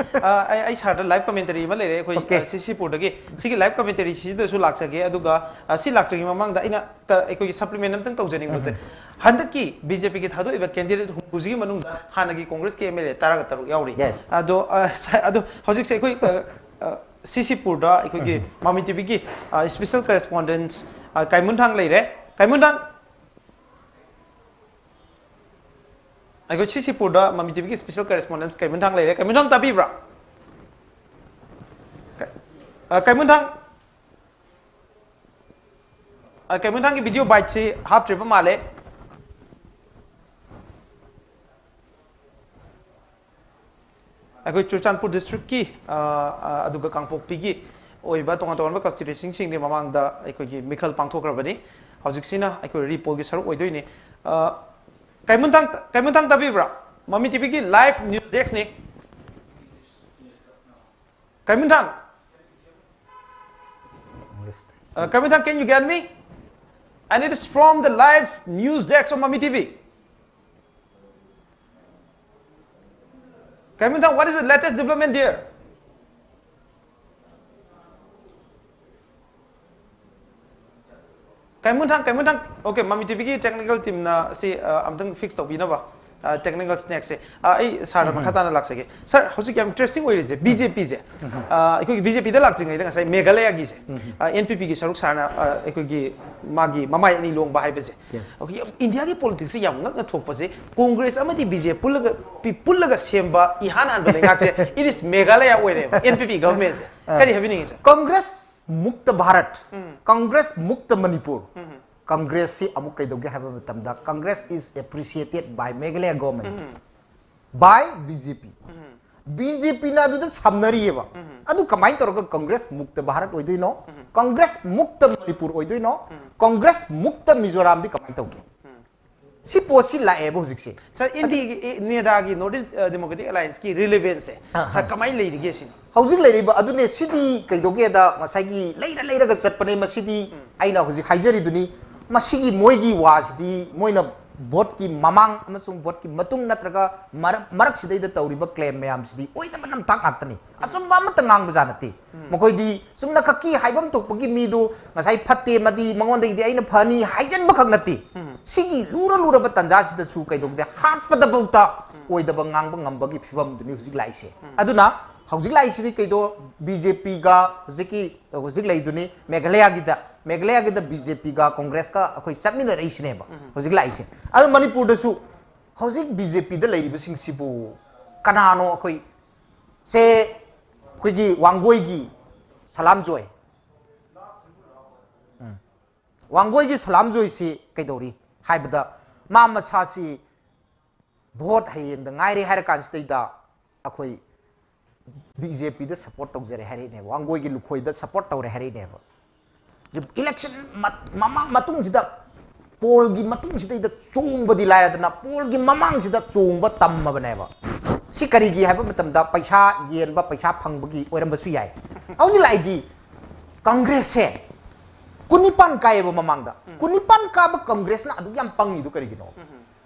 ꯑꯩ, ꯑꯩ ꯁꯥꯔꯗ live commentary ꯑꯃ ꯂꯩꯔꯦ ꯑꯩꯈꯣꯏ, Okay. ꯑ, CCꯄꯨꯔꯗꯒꯤ꯫ ꯁꯤꯒꯤ live commentaryꯁꯤꯗꯁꯨ ꯂꯥꯛꯆꯒꯦ, ꯑꯗꯨꯒ, ꯑ, ꯁꯤ ꯂꯥꯛꯇ꯭ꯔꯤꯉꯩ ꯃꯃꯥꯡꯗ ꯑꯩꯅ ꯀ-, ꯑꯩꯈꯣꯏꯒꯤ supplement ꯑꯝꯇꯪ ꯇꯧꯖꯅꯤꯡꯕꯁꯦ, ꯍꯟꯗꯛꯀꯤ BJPꯒꯤ ꯊꯥꯗꯣꯛꯏꯕ candidate ꯍꯨꯝꯐꯨꯁꯤꯒꯤ ꯃꯅꯨꯡꯗ ꯍꯥꯟꯅꯒꯤ Congressꯀꯤ MLA ꯇꯔꯥꯒ ꯇꯔꯨꯛ ꯌꯥꯎꯔꯤ꯫ Yes. ꯑꯗꯣ, ꯑ, ꯁ-, ꯑꯗꯣ ꯍꯧꯖꯤꯛꯁꯦ ꯑꯩꯈꯣꯏ, ꯑ, ꯑ, CCꯄꯨꯔꯗ ꯑꯩꯈꯣꯏꯒꯤ ꯃꯃꯤ TVꯒꯤ, ꯑ, special correspondent, ꯑ, ꯀꯥꯏꯃꯨꯟꯊꯥꯡ ꯂꯩꯔꯦ꯫ ꯀꯥꯏꯃꯨꯟꯊꯥꯡ, ꯑꯩꯈꯣꯏ CCꯄꯨꯔꯗ ꯃꯃꯤ TVꯒꯤ special correspondent ꯀꯩꯃꯨꯟꯊꯥꯡ ꯂꯩꯔꯦ꯫ ꯀꯩꯃꯨꯟꯊꯥꯡ ꯇꯥꯕꯤꯕ꯭ꯔꯥ? ꯀ-, ꯑ, ꯀꯩꯃꯨꯟꯊꯥꯡ, ꯑ, ꯀꯩꯃꯨꯟꯊꯥꯡꯒꯤ video biteꯁꯤ ꯍꯥꯞꯇ꯭ꯔꯤꯕ ꯃꯥꯜꯂꯦ꯫ ꯑꯩꯈꯣꯏ ꯆꯨꯔꯆꯥꯟꯄꯨꯔ ꯗꯤꯁꯇ꯭ꯔꯤꯛꯀꯤ ꯑꯗꯨꯒ ꯀꯥꯡꯄꯣꯛꯄꯤꯒꯤ ꯑꯣꯏꯕ ꯇꯣꯉꯥꯟ ꯇꯣꯉꯥꯟꯕ ꯀꯟꯁꯇꯤꯇ꯭ꯌꯨꯟꯁꯤꯡꯁꯤꯡꯗꯤ ꯃꯃꯥꯡꯗ ꯑꯩꯈꯣꯏꯒꯤ ꯃꯤꯈꯜ ꯄꯥꯡꯊꯣꯛꯈ꯭ꯔꯕꯅꯤ꯫ ꯍꯧꯖꯤꯛꯁꯤꯅ ꯑꯩꯈꯣꯏ ꯔꯤꯄꯣꯜꯒꯤ ꯁꯔꯨꯛ ꯑꯣꯏꯗꯣꯏꯅꯤ꯫ ꯀꯩꯃꯨꯟꯊꯥꯡ ꯀꯩꯃꯨꯟꯊꯥꯡ ꯇꯥꯕꯤꯕ꯭ꯔꯥ? ꯃꯃꯤ ꯇꯤꯚꯤꯒꯤ ꯂꯥꯏꯚ ꯅ꯭ꯌꯨꯁ ꯗꯦꯁꯛꯅꯤ꯫ Kaimunthang, English. Uh, Kaimunthang, can you get me? And it is from the live news desk of Mami T V. Kaimunthang, what is the latest development there? Kaimunthang, Kaimunthang. Okay, Mami T V-ꯒꯤ technical team-ꯅ ꯁꯤ ꯑ, ꯑꯝꯇꯪ fix ꯇꯧꯕꯤꯅꯕ꯫ ꯇꯦꯛꯅꯤꯀꯦꯜ ꯁ꯭ꯅꯦꯛꯁꯦ꯫ ꯑꯩ ꯁꯥꯔꯗ ꯃꯈꯥ ꯇꯥꯅ ꯂꯥꯛꯆꯒꯦ꯫ ꯁꯥꯔ, ꯍꯧꯖꯤꯛ ꯌꯥꯝ ꯏꯟꯇꯔꯦꯁꯇꯤꯡ ꯑꯣꯏꯔꯤꯁꯦ, ꯕꯤ ꯖꯦ ꯄꯤꯁꯦ꯫ ꯑꯩꯈꯣꯏꯒꯤ ꯕꯤ ꯖꯦ ꯄꯤꯗ ꯂꯥꯛꯇ꯭ꯔꯤꯉꯩꯗ ꯉꯁꯥꯏ ꯃꯦꯘꯥꯂꯌꯥꯒꯤꯁꯦ, ꯑꯦꯟ ꯄꯤ ꯄꯤꯒꯤ ꯁꯔꯨꯛ ꯁꯥꯔꯅ ꯑ, ꯑꯩꯈꯣꯏꯒꯤ ꯃꯥꯒꯤ ꯃꯃꯥꯏ ꯑꯅꯤ ꯂꯣꯡꯕ ꯍꯥꯏꯕꯁꯦ꯫ Yes. ꯑꯩꯈꯣꯏꯒꯤ ꯏꯟꯗꯤꯌꯥꯒꯤ ꯄꯣꯂꯤꯇꯤꯛꯁꯁꯦ ꯌꯥꯝ ꯉꯛꯅ ꯊꯣꯛꯄꯁꯦ, ꯀꯣꯡꯒ꯭ꯔꯦꯁ ꯑꯃꯗꯤ ꯕꯤ ꯖꯦ ꯄꯤ ꯄꯨꯜꯂꯒ, ꯄꯤ- ꯄꯨꯜꯂꯒ ꯁꯦꯝꯕ ꯏꯍꯥꯟ ꯍꯥꯟꯕ ꯂꯩꯉꯥꯛꯁꯦ, it is ꯃꯦꯘꯥꯂꯌꯥ ꯑꯣꯏꯔꯦꯕ, ꯑꯦꯟ ꯄꯤ ꯄꯤ ꯒꯚꯔꯟꯃꯦꯟꯁꯦ꯫ ꯀꯔꯤ ꯍꯥꯏꯕꯤꯅꯤꯡꯉꯤ, ꯁꯥꯔ? Congress Mukta Bharat, ꯎꯝ. Congress Mukta Manipur, ꯎꯝ. ꯀꯪꯒ꯭ꯔꯦꯁꯁꯤ ꯑꯃꯨꯛ ꯀꯩꯗꯧꯒꯦ ꯍꯥꯏꯕ ꯃꯇꯝꯗ, Congress is appreciated by Meghalaya government, um. by B J P. Um. B J P-ꯅ ꯑꯗꯨꯗ ꯁꯝꯅꯔꯤꯑꯕ꯫ ꯎꯝ. ꯑꯗꯨ ꯀꯃꯥꯏꯅ ꯇꯧꯔꯒ ꯀꯪꯒ꯭ꯔꯦꯁ ꯃꯨꯛꯇ ꯚꯥꯔꯠ ꯑꯣꯏꯗꯣꯏꯅꯣ? ꯎꯝ. ꯀꯪꯒ꯭ꯔꯦꯁ ꯃꯨꯛꯇ ꯃꯅꯤꯄꯨꯔ ꯑꯣꯏꯗꯣꯏꯅꯣ? ꯎꯝ. ꯀꯪꯒ꯭ꯔꯦꯁ ꯃꯨꯛꯇ ꯃꯤꯖꯣꯔꯥꯝꯗꯤ ꯀꯃꯥꯏꯅ ꯇꯧꯒꯦ? ꯎꯝ. ꯁꯤ ꯄꯣꯠꯁꯤ ꯂꯥꯛꯑꯦꯕ ꯍꯧꯖꯤꯛꯁꯦ꯫ ꯁꯥꯔ, ꯏꯟꯗꯤꯒꯤ, ꯏ- ꯅꯦꯗꯥꯒꯤ ꯅꯣꯔꯠ ꯏꯁ ꯗꯦꯃꯣꯀ꯭ꯔꯦꯇꯤꯛ ꯑꯦꯂꯥꯏꯟꯁꯀꯤ ꯔꯤꯂꯤꯚꯦꯟꯁꯁꯦ, ꯑꯥ, ꯁꯥꯔ, ꯑꯥ. ꯀꯃꯥꯏꯅ ꯂꯩꯔꯤꯒꯦ ꯁꯤꯅꯤ? ꯍꯧꯖꯤꯛ ꯂꯩꯔꯤꯕ ꯑꯗꯨꯅꯦ꯫ ꯁꯤꯗꯤ ꯀꯩꯗꯧꯒꯦꯗ, ꯉꯁꯥꯏꯒꯤ ꯂꯩꯔ ꯂꯩꯔꯒ ꯆꯠꯄꯅꯦ꯫ ꯃꯁꯤꯗꯤ ꯎꯝ. ꯑꯩꯅ ꯍꯧꯖꯤꯛ ꯍꯥꯏꯖꯔꯤꯗꯨꯅꯤ, ꯃꯁꯤꯒꯤ ꯃꯣꯏꯒꯤ ꯋꯥꯁꯤꯗꯤ, ꯃꯣꯏꯅ ꯚꯣꯠꯀꯤ ꯃꯃꯥꯡ ꯑꯃꯁꯨꯡ ꯚꯣꯠꯀꯤ ꯃꯇꯨꯡ ꯅꯠꯇ꯭ꯔꯒ ꯃꯔꯛ, ꯃꯔꯛꯁꯤꯗꯩꯗ ꯇꯧꯔꯤꯕ ꯀ꯭ꯂꯦꯝ ꯃꯌꯥꯝꯁꯤꯗꯤ ꯑꯣꯏꯗꯕ ꯅꯝꯊꯥꯛ ꯉꯥꯛꯇꯅꯤ꯫ ꯑꯆꯨꯝꯕ ꯑꯃꯠꯇ ꯉꯥꯡꯕꯖꯥꯠ ꯅꯠꯇꯦ꯫ ꯎꯝ. ꯃꯈꯣꯏꯗꯤ ꯆꯨꯝꯅ ꯈꯛꯀꯤ ꯍꯥꯏꯐꯝ ꯊꯣꯛꯄꯒꯤ ꯃꯤꯗꯨ ꯉꯁꯥꯏ ꯐꯠꯇꯦ, ꯃꯗꯤ ꯃꯉꯣꯟꯗꯒꯤꯗꯤ ꯑꯩꯅ ꯐꯅꯤ ꯍꯥꯏꯖꯟꯕ ꯈꯛ ꯅꯠꯇꯦ꯫ ꯎꯝ. ꯁꯤꯒꯤ ꯂꯨꯔ ꯂꯨꯔꯕ ꯇꯥꯟꯖꯥꯁꯤꯗꯁꯨ ꯀꯩꯗꯧꯗꯦ, ꯍꯥꯠꯄꯗꯐꯥꯎꯗ ꯑꯣꯏꯗꯕ ꯉꯥꯡꯕ ꯉꯝꯕꯒꯤ ꯐꯤꯕꯝꯗꯨꯅꯤ ꯍꯧꯖꯤꯛ ꯂꯥꯛꯏꯁꯦ꯫ ꯎꯝ. ꯑꯗꯨꯅ ꯍꯧꯖꯤꯛ ꯂꯥꯛꯏꯁꯤꯗꯤ ꯀꯩꯗꯣ, ꯕꯤ ꯖꯦ ꯄꯤꯒ ꯍꯧꯖꯤꯛꯀꯤ, ꯍꯧꯖꯤꯛ ꯂꯩꯗꯨꯅꯤ ꯃꯦꯘꯥꯂꯌꯥꯒꯤꯗ, ꯃꯦꯘꯥꯂꯌꯥꯒꯤꯗ ꯕꯤ ꯖꯦ ꯄꯤꯒ ꯀꯣꯡꯒ꯭ꯔꯦꯁꯀ ꯑꯩꯈꯣꯏ ꯆꯠꯃꯤꯟꯅꯔꯛꯏꯁꯤꯅꯦꯕ ꯎꯝ. ꯍꯧꯖꯤꯛ ꯂꯥꯛꯏꯁꯦ꯫ ꯑꯗꯨ ꯃꯅꯤꯄꯨꯔꯗꯁꯨ ꯍꯧꯖꯤꯛ ꯕꯤ ꯖꯦ ꯄꯤꯗ ꯂꯩꯔꯤꯕꯁꯤꯡꯁꯤꯕꯨ ꯀꯅꯥꯅꯣ? ꯑꯩꯈꯣꯏ ꯁꯦ, ꯑꯩꯈꯣꯏꯒꯤ ꯋꯥꯡꯒꯣꯏꯒꯤ ꯁꯂꯥꯝꯖꯣꯏ, ꯎꯝ, ꯋꯥꯡꯒꯣꯏꯒꯤ ꯁꯂꯥꯝꯖꯣꯏꯁꯤ ꯀꯩꯗꯧꯔꯤ ꯍꯥꯏꯕꯗ, ꯃꯥ ꯃꯁꯥꯁꯤ ꯚꯣꯠ ꯍꯌꯦꯡꯗ ꯉꯥꯏꯔꯦ ꯍꯥꯏꯔ ꯀꯥꯟꯁꯤꯗꯩꯗ ꯑꯩꯈꯣꯏ ꯕꯤ ꯖꯦ ꯄꯤꯗ ꯁꯞꯄꯣꯔꯠ ꯇꯧꯖꯔꯦ ꯍꯥꯏꯔꯛꯏꯅꯦꯕ, ꯋꯥꯡꯒꯣꯏꯒꯤ ꯂꯨꯈꯣꯏꯗ ꯁꯄꯣꯔꯠ ꯇꯧꯔꯦ ꯍꯥꯏꯔꯛꯏꯅꯦꯕ꯫ ꯏꯂꯦꯛꯁꯟ ꯃꯃꯥꯡ ꯃꯇꯨꯡꯁꯤꯗ ꯄꯣꯜꯒꯤ ꯃꯇꯨꯡꯁꯤꯗꯩꯗ ꯆꯣꯡꯕꯗꯤ ꯂꯥꯏꯔꯗꯅ ꯄꯣꯜꯒꯤ ꯃꯃꯥꯡꯁꯤꯗ ꯆꯣꯡꯕ ꯇꯝꯃꯕꯅꯦꯕ꯫ ꯁꯤ ꯀꯔꯤꯒꯤ ꯍꯥꯏꯕ ꯃꯇꯝꯗ ꯄꯩꯁꯥ ꯌꯦꯟꯕ, ꯄꯩꯁꯥ ꯐꯪꯕꯒꯤ ꯑꯣꯏꯔꯝꯕꯁꯨ ꯌꯥꯏ꯫ ꯍꯧꯖꯤꯛ ꯂꯥꯛꯏꯗꯤ ꯀꯪꯒ꯭ꯔꯦꯁꯁꯦ ꯀꯨꯟꯅꯤꯄꯥꯟ ꯀꯥꯏꯌꯦꯕ ꯃꯃꯥꯡꯗ꯫ ꯎꯝ꯫ ꯀꯨꯟꯅꯤꯄꯥꯟ ꯀꯥꯕ ꯀꯪꯒ꯭ꯔꯦꯁꯅ ꯑꯗꯨꯛ ꯌꯥꯝ ꯄꯪꯉꯤꯗꯣ ꯀꯔꯤꯒꯤꯅꯣ? ꯎꯝ꯫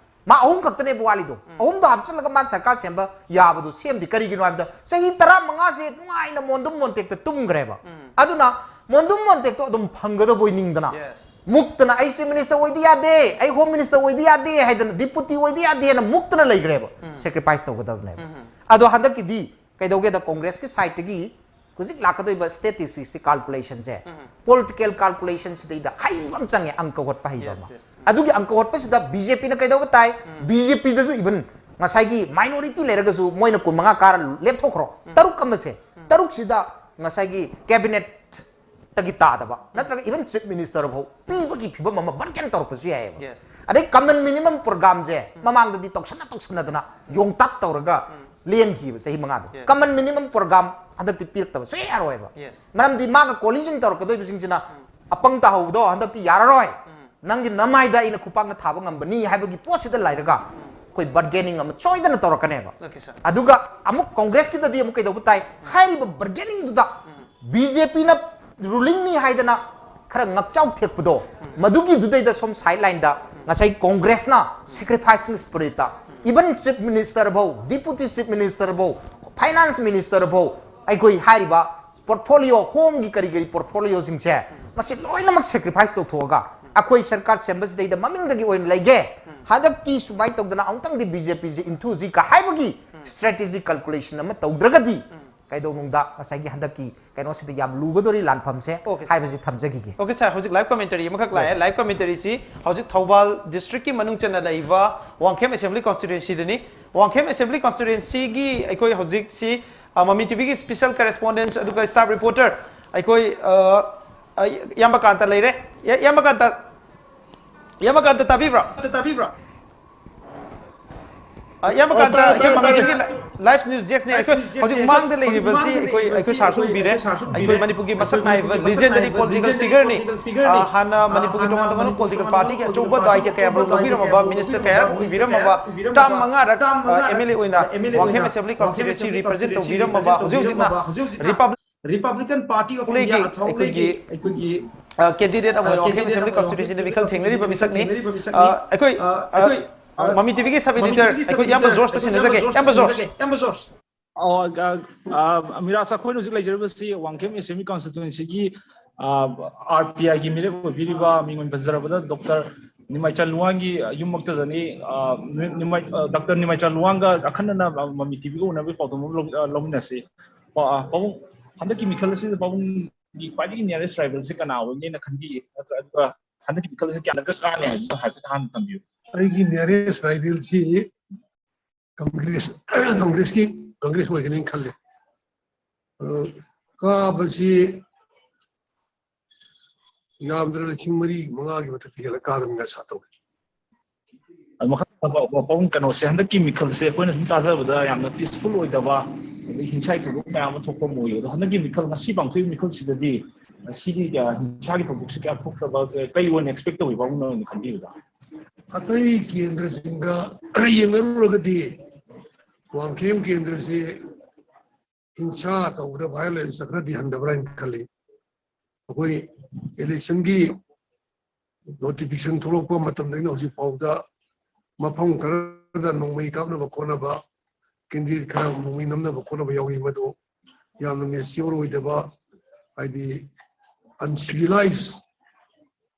ꯃꯥ ꯑꯍꯨꯝ ꯈꯛꯇꯅꯦꯕ ꯋꯥꯠꯂꯤꯗꯣ꯫ ꯎꯝ꯫ ꯑꯍꯨꯝꯗꯣ ꯍꯥꯞꯆꯤꯜꯂꯒ ꯃꯥ ꯁꯔꯀꯥꯔ ꯁꯦꯝꯕ ꯌꯥꯕꯗꯣ ꯁꯦꯝꯗꯦ꯫ ꯀꯔꯤꯒꯤꯅꯣ ꯍꯥꯏꯕꯗ ꯆꯍꯤ ꯇꯔꯥꯃꯉꯥꯁꯦ ꯅꯨꯡꯉꯥꯏꯅ ꯃꯣꯟꯗꯨꯝ ꯃꯣꯟꯇꯦꯛꯇ ꯇꯨꯝꯈ꯭ꯔꯦꯕ꯫ ꯎꯝ꯫ ꯑꯗꯨꯅ ꯃꯣꯟꯗꯨꯝ ꯃꯣꯟꯇꯦꯛꯇꯣ ꯑꯗꯨꯝ ꯐꯪꯒꯗꯕꯣꯏ ꯅꯤꯡꯗꯅ, Yes. ꯃꯨꯛꯇꯅ "ꯑꯩ ꯆꯤꯐ ꯃꯤꯅꯤꯁꯇꯔ ꯑꯣꯏꯗ ꯌꯥꯗꯦ, ꯑꯩ ꯍꯣꯝ ꯃꯤꯅꯤꯁꯇꯔ ꯑꯣꯏꯗ ꯌꯥꯗꯦ" ꯍꯥꯏꯗꯅ, ꯗꯤꯄꯨꯇꯤ ꯑꯣꯏꯗ ꯌꯥꯗꯦꯅ ꯃꯨꯛꯇꯅ ꯂꯩꯈ꯭ꯔꯦꯕ꯫ ꯎꯝ꯫ ꯁꯦꯀ꯭ꯔꯤꯐꯥꯏꯁ ꯇꯧꯒꯗꯕꯅꯦꯕ꯫ ꯎꯝ꯫ ꯑꯗꯣ ꯍꯟꯗꯛꯀꯤꯗꯤ ꯀꯩꯗꯧꯒꯦꯗ, ꯀꯣꯡꯒ꯭ꯔꯦꯁꯀꯤ ꯁꯥꯏꯠꯇꯒꯤ ꯍꯧꯖꯤꯛ ꯂꯥꯛꯀꯗꯣꯏꯕ ꯁ꯭ꯇꯦꯇꯤꯁꯇꯤꯛꯁꯀꯤ ꯀꯥꯜꯀꯨꯂꯦꯁꯟꯁꯦ, ꯎꯝ꯫ ꯄꯣꯂꯤꯇꯤꯀꯦꯜ ꯀꯥꯜꯀꯨꯂꯦꯁꯟꯁꯤꯗꯩꯗ ꯍꯩꯕ ꯑꯃ ꯆꯪꯉꯦ, ꯑꯪꯀ ꯍꯣꯠꯄ ꯍꯩꯕ Yes, ꯑꯃ꯫ Yes. ꯎꯝ꯫ ꯑꯗꯨꯒꯤ ꯑꯪꯀ ꯍꯣꯠꯄꯁꯤꯗ ꯕꯤ ꯖꯦ ꯄꯤꯅ ꯀꯩꯗꯧꯕ ꯇꯥꯏ? ꯎꯝ꯫ ꯕꯤ ꯖꯦ ꯄꯤꯗꯁꯨ ꯏꯚꯟ ꯉꯁꯥꯏꯒꯤ ꯃꯥꯏꯅꯣꯔꯤꯇꯤ ꯂꯩꯔꯒꯁꯨ ꯃꯣꯏꯅ ꯀꯨꯟꯃꯉꯥ ꯀꯥꯔ ꯂꯦꯞꯊꯣꯛꯈ꯭ꯔꯣ꯫ ꯎꯝ꯫ ꯇꯔꯨꯛ ꯑꯃꯁꯦ, ꯎꯝ꯫ ꯇꯔꯨꯛꯁꯤꯗ ꯉꯁꯥꯏꯒꯤ ꯀꯦꯕꯤꯅꯦꯠꯇꯒꯤ ꯇꯥꯗꯕ, ꯎꯝ꯫ ꯅꯠꯇ꯭ꯔꯒ ꯏꯚꯟ ꯆꯤꯐ ꯃꯤꯅꯤꯁꯇꯔ ꯐꯥꯎ ꯄꯤꯕꯒꯤ ꯐꯤꯕꯝ ꯑꯃ ꯕꯔꯒꯦꯟ ꯇꯧꯔꯛꯄꯁꯨ ꯌꯥꯏꯑꯕ꯫ Yes. ꯑꯗꯩ ꯀꯃꯟ ꯃꯤꯅꯤꯃꯝ ꯄ꯭ꯔꯣꯒ꯭ꯔꯥꯝꯁꯦ ꯎꯝ꯫ ꯃꯃꯥꯡꯗꯗꯤ ꯇꯧꯁꯟꯅ ꯇꯧꯁꯟꯅꯗꯅ ꯎꯝ꯫ ꯌꯣꯡꯇꯥꯛ ꯇꯧꯔꯒ ꯎꯝ꯫ ꯂꯦꯟꯈꯤꯕ ꯆꯍꯤ ꯃꯉꯥꯗꯣ꯫ Yes. ꯀꯃꯟ ꯃꯤꯅꯤꯃꯝ ꯄ꯭ꯔꯣꯒ꯭ꯔꯥꯝ ꯍꯟꯗꯛꯇꯤ ꯄꯤꯔꯛꯇꯕ ꯁꯨꯡꯌꯥ ꯌꯥꯔꯣꯏꯕ꯫ Yes. ꯃꯔꯝꯗꯤ ꯃꯥꯒ ꯀꯣꯂꯤꯖꯟ ꯇꯧꯔꯛꯀꯗꯣꯏꯕꯁꯤꯡꯁꯤꯅ ꯎꯝ꯫ ꯑꯄꯪ ꯇꯥꯍꯧꯕꯗꯣ ꯍꯟꯗꯛꯇꯤ ꯌꯥꯔꯔꯣꯏ꯫ ꯎꯝ꯫ ꯅꯪꯒꯤ ꯅꯃꯥꯏꯗ ꯑꯩꯅ ꯈꯨꯄꯥꯛꯅ ꯊꯥꯕ ꯉꯝꯕꯅꯤ ꯍꯥꯏꯕꯒꯤ ꯄꯣꯠꯁꯤꯗ ꯂꯩꯔꯒ ꯎꯝ꯫ ꯑꯩꯈꯣꯏ ꯕꯥꯔꯒꯦꯅꯤꯡ ꯑꯃ ꯁꯣꯏꯗꯅ ꯇꯧꯔꯛꯀꯅꯦꯕ꯫ Okay, sir. ꯑꯗꯨꯒ ꯑꯃꯨꯛ ꯀꯣꯡꯒ꯭ꯔꯦꯁꯀꯤꯗꯗꯤ ꯑꯃꯨꯛ ꯀꯩꯗꯧꯕ ꯇꯥꯏ? ꯎꯝ꯫ ꯍꯥꯏꯔꯤꯕ ꯕꯥꯔꯒꯦꯅꯤꯡꯗꯨꯗ ꯎꯝ꯫ ꯕꯤ ꯖꯦ ꯄꯤꯅ ꯔꯨꯂꯤꯡꯅꯤ ꯍꯥꯏꯗꯅ ꯈꯔ ꯉꯛꯆꯥꯎ ꯊꯦꯛꯄꯗꯣ, ꯎꯝ꯫ ꯃꯗꯨꯒꯤꯗꯨꯗꯩꯗ ꯁꯣꯝ ꯁꯥꯏꯗ ꯂꯥꯏꯟꯗ ꯎꯝ꯫ ꯉꯁꯥꯏ ꯀꯣꯡꯒ꯭ꯔꯦꯁꯅ ꯎꯝ꯫ ꯁꯦꯀ꯭ꯔꯤꯐꯥꯏꯁꯤꯡ ꯁ꯭ꯄꯤꯔꯤꯠꯇ ꯎꯝ꯫ ꯏꯚꯟ ꯆꯤꯐ ꯃꯤꯅꯤꯁꯇꯔ ꯐꯥꯎ, ꯗꯤꯄꯨꯇꯤ ꯆꯤꯐ ꯃꯤꯅꯤꯁꯇꯔ ꯐꯥꯎ, ꯐꯥꯏꯅꯥꯟꯁ ꯃꯤꯅꯤꯁꯇꯔ ꯐꯥꯎ ꯑꯩꯈꯣꯏ ꯍꯥꯏꯔꯤꯕ ꯄꯣꯔꯠꯐꯣꯂꯤꯑꯣ, ꯍꯣꯝꯒꯤ ꯀꯔꯤ ꯀꯔꯤ ꯄꯣꯔꯠꯐꯣꯂꯤꯑꯣꯁꯤꯡꯁꯦ, ꯎꯝ꯫ ꯃꯁꯤ ꯂꯣꯏꯅꯃꯛ ꯁꯦꯀ꯭ꯔꯤꯐꯥꯏꯁ ꯇꯧꯊꯣꯛꯑꯒ ꯎꯝ꯫ ꯑꯩꯈꯣꯏ ꯁꯔꯀꯥꯔ ꯁꯦꯝꯕꯁꯤꯗꯩꯗ ꯃꯃꯤꯡꯗꯒꯤ ꯑꯣꯏꯅ ꯂꯩꯒꯦ, ꯎꯝ꯫ ꯍꯟꯗꯛꯇꯤ ꯁꯨꯃꯥꯏꯅ ꯇꯧꯗꯅ ꯑꯃꯨꯛꯇꯪꯗꯤ ꯕꯤ ꯖꯦ ꯄꯤꯁꯦ ꯏꯟꯊꯨꯁꯤ ꯀ ꯍꯥꯏꯕꯒꯤ ꯎꯝ꯫ ꯁ꯭ꯇ꯭ꯔꯦꯇꯦꯖꯤ ꯀꯥꯜꯀꯨꯂꯦꯁꯟ ꯑꯃ ꯇꯧꯗ꯭ꯔꯒꯗꯤ ꯎꯝ꯫ ꯀꯩꯗꯧꯅꯨꯡꯗ ꯉꯁꯥꯏꯒꯤ ꯍꯟꯗꯛꯀꯤ ꯀꯩꯅꯣꯁꯤꯗ ꯌꯥꯝ ꯂꯨꯒꯗꯣꯔꯤ ꯂꯥꯟꯐꯝꯁꯦ Okay, sir. ꯍꯥꯏꯕꯁꯤ ꯊꯝꯖꯈꯤꯒꯦ꯫ Okay, sir. ꯍꯧꯖꯤꯛ live commentary ꯑꯃꯈꯛ ꯂꯥꯛꯑꯦ꯫ Yes. Live commentaryꯁꯤ ꯍꯧꯖꯤꯛ ꯊꯧꯕꯥꯜ districtꯀꯤ ꯃꯅꯨꯡ ꯆꯟꯅ ꯂꯩꯕ ꯋꯥꯡꯈꯦꯝ Assembly Constituencyꯗꯅꯤ꯫ ꯋꯥꯡꯈꯦꯝ Assembly Constituencyꯒꯤ ꯑꯩꯈꯣꯏ ꯍꯧꯖꯤꯛꯁꯤ, ꯑ, ꯃꯃꯤ ꯇꯤꯚꯤꯒꯤ special correspondent ꯑꯗꯨꯒ staff reporter ꯑꯩꯈꯣꯏ, ꯑ, ꯑ, ꯏꯌꯥꯝꯕ ꯀꯥꯟꯇ ꯂꯩꯔꯦ꯫ ꯏꯌꯥ-, ꯏꯌꯥꯝꯕ ꯀꯥꯟꯇ, ꯏꯌꯥꯝꯕ ꯀꯥꯟꯇ ꯇꯥꯕꯤꯕ꯭ꯔꯣ? ꯇꯥꯕꯤꯕ꯭ꯔꯣ? ꯑ, ꯏꯌꯥꯝꯕ ꯑ, ꯀꯥꯟꯇ, ꯇꯥꯏ, ꯇꯥꯏ, ꯑꯩꯈꯣꯏ ꯇꯥꯏ, ꯃꯃꯤꯡꯒꯤ ꯇꯥꯏ꯫ ꯂꯥꯏ-, live news desk ꯅꯦ꯫ ꯑꯩꯈꯣꯏ ꯍꯧꯖꯤꯛ ꯃꯥꯡꯗ ꯂꯩꯔꯤꯕꯁꯤ ꯑꯩꯈꯣꯏ, ꯑꯩꯈꯣꯏ ꯁꯥꯔꯁꯨ ꯎꯕꯤꯔꯦ꯫ ꯑꯩꯈꯣꯏ ꯃꯅꯤꯄꯨꯔꯒꯤ ꯃꯁꯛ ꯅꯥꯏꯕ legendary political figure ꯅꯤ꯫ ꯑ, ꯍꯥꯟꯅ ꯃꯅꯤꯄꯨꯔꯒꯤ ꯇꯣꯉꯥꯟ ꯇꯣꯉꯥꯟꯕ political party ꯒꯤ ꯑꯆꯧꯕ ꯗꯥꯏꯇ ꯀꯌꯥ ꯃꯔꯨꯝ ꯂꯧꯕꯤꯔꯝꯃꯕ, minister ꯀꯌꯥ ꯑꯣꯏꯕꯤꯔꯝꯃꯕ, term ꯃꯉꯥꯔꯛ, ꯑ, M L A ꯑꯣꯏꯅ ꯋꯥꯡꯈꯦꯝ assembly constituency represent ꯇꯧꯕꯤꯔꯝꯃꯕ, ꯍꯧꯖꯤꯛ ꯍꯧꯖꯤꯛꯅ Republic Republican Party of India ꯑꯩꯈꯣꯏꯒꯤ, ꯑꯩꯈꯣꯏꯒꯤ, ꯑ, candidate ꯑꯃ ꯑꯣꯏꯅ ꯋꯥꯡꯈꯦꯝ assembly constituency ꯗ ꯃꯤꯈꯜ ꯊꯦꯡꯅꯔꯤꯕ ꯃꯤꯁꯛꯅꯤ꯫ ꯑ, ꯑꯩꯈꯣꯏ, ꯑ, ꯃꯃꯤ ꯇꯤꯚꯤꯒꯤ sub editor ꯑꯩꯈꯣꯏ ꯏꯌꯥꯝꯕ ꯖꯣꯔꯖꯇ ꯁꯤꯟꯅꯖꯒꯦ꯫ ꯏꯌꯥꯝꯕ ꯖꯣꯔꯖ꯫ ꯑꯣ, ꯑ, ꯑ, ꯃꯤꯔꯥꯁ, ꯑꯩꯈꯣꯏꯅ ꯍꯧꯖꯤꯛ ꯂꯩꯖꯔꯤꯕꯁꯤ ꯋꯥꯡꯈꯦꯝ assembly constituency ꯒꯤ, ꯑ, R P I ꯒꯤ ꯃꯤꯔꯦꯞ ꯑꯣꯏꯕꯤꯔꯤꯕ ꯃꯤꯡ ꯑꯣꯏꯅ ꯄꯟꯖꯔꯕꯗ ꯗꯣꯛꯇꯔ ꯅꯤꯃꯥꯏꯆꯥ ꯂꯨꯋꯥꯡꯒꯤ ꯌꯨꯝꯃꯛꯇꯗꯅꯤ꯫ ꯑ, ꯅꯤ-, ꯅꯤꯃꯥꯏ-, ꯑ, ꯗꯣꯛꯇꯔ ꯅꯤꯃꯥꯏꯆꯥ ꯂꯨꯋꯥꯡꯒ ꯑꯈꯟꯅꯅ, ꯑ, ꯃꯃꯤ ꯇꯤꯚꯤꯒ ꯎꯅꯕꯒꯤ ꯄꯥꯎꯗꯝ ꯑꯃ ꯂꯧ-, ꯑ, ꯂꯧꯃꯤꯟꯅꯁꯤ꯫ ꯄꯥ-, ꯑ, ꯄꯥꯕꯨꯡ, ꯍꯟꯗꯛꯀꯤ ꯃꯤꯈꯜ ꯑꯁꯤꯗ ꯄꯥꯕꯨꯡꯒꯤ ꯈ꯭ꯋꯥꯏꯗꯒꯤ nearest rival ꯁꯤ ꯀꯅꯥ ꯑꯣꯏꯅꯦꯅ ꯈꯟꯕꯤꯒꯦ? ꯅꯠꯇ꯭ꯔꯒ ꯍꯟꯗꯛꯀꯤ ꯃꯤꯈꯜ ꯑꯁꯤ ꯀꯌꯥꯗꯒ ꯀꯥꯅꯤ ꯍꯥꯏꯕꯗꯨ ꯍꯥꯏꯐꯦꯠ ꯍꯥꯟꯅ ꯊꯝꯕꯤꯌꯨ꯫ ꯑꯩꯒꯤ nearest rival ꯁꯤ Congress, Congress ꯀꯤ, Congress ꯑꯣꯏꯒꯅꯤ ꯈꯜꯂꯦ꯫ ꯑꯗꯣ ꯀꯥꯕꯁꯤ ꯌꯥꯝꯗ꯭ꯔꯕꯗ ꯂꯤꯁꯤꯡ ꯃꯔꯤ ꯃꯉꯥꯒꯤ ꯃꯊꯛꯇ ꯍꯦꯜꯂ ꯀꯥꯒꯅꯤ ꯑꯁꯥ ꯇꯧꯏ꯫ ꯑꯗꯨ ꯃꯈꯥ ꯇꯥꯕ ꯄꯥꯕꯨꯡ, ꯀꯩꯅꯣꯁꯦ, ꯍꯟꯗꯛꯀꯤ ꯃꯤꯈꯜꯁꯦ ꯑꯩꯈꯣꯏꯅ ꯁꯨꯝ ꯇꯥꯖꯕꯗ ꯌꯥꯝꯅ peaceful ꯑꯣꯏꯗꯕ, ꯑꯗꯩ ꯍꯤꯡꯁꯥꯒꯤ ꯊꯧꯗꯣꯛ ꯃꯌꯥꯝ ꯑꯃ ꯊꯣꯛꯄ ꯑꯃ ꯑꯣꯏꯌꯦ꯫ ꯑꯗꯣ ꯍꯟꯗꯛꯀꯤ ꯃꯤꯈꯜ, ꯉꯁꯤ ꯄꯥꯡꯊꯣꯛꯏꯕ ꯃꯤꯈꯜꯁꯤꯗꯗꯤ, ꯑ, ꯁꯤꯒꯤ ꯀꯌꯥ ꯍꯤꯡꯁꯥꯒꯤ ꯊꯧꯗꯣꯛꯁꯤ ꯀꯌꯥ ꯊꯣꯛꯇꯕ, ꯀ-, ꯀꯔꯤ ꯑꯣꯏꯅ expect ꯇꯧꯏ ꯄꯥꯕꯨꯡꯅ ꯑꯣꯏꯅ ꯈꯟꯕꯤꯕꯗ? ꯑꯇꯩ ꯀꯦꯟꯗ꯭ꯔꯁꯤꯡꯒ ꯌꯦꯡꯅꯔꯨꯔꯒꯗꯤ ꯋꯥꯡꯈꯦꯝ ꯀꯦꯟꯗ꯭ꯔꯁꯤ ꯍꯤꯡꯁꯥ ꯇꯧꯕꯗ, violence ꯈꯔꯗꯤ ꯍꯟꯊꯕ꯭ꯔꯥ ꯍꯥꯏꯅ ꯈꯜꯂꯤ꯫ ꯑꯩꯈꯣꯏ election ꯒꯤ notification ꯊꯣꯛꯂꯛꯄ ꯃꯇꯝꯗꯒꯤꯅ ꯍꯧꯖꯤꯛ ꯐꯥꯎꯗ ꯃꯐꯝ ꯈꯔꯗ ꯅꯣꯡꯃꯩ ꯀꯥꯞꯅꯕ ꯈꯣꯠꯅꯕ, candidate ꯈꯔ ꯅꯣꯡꯃꯩ ꯅꯝꯅꯕ ꯈꯣꯠꯅꯕ ꯌꯥꯎꯔꯤ, ꯃꯗꯨ ꯌꯥꯝꯅ mature ꯑꯣꯏꯗꯕ, ꯍꯥꯏꯗꯤ uncivilized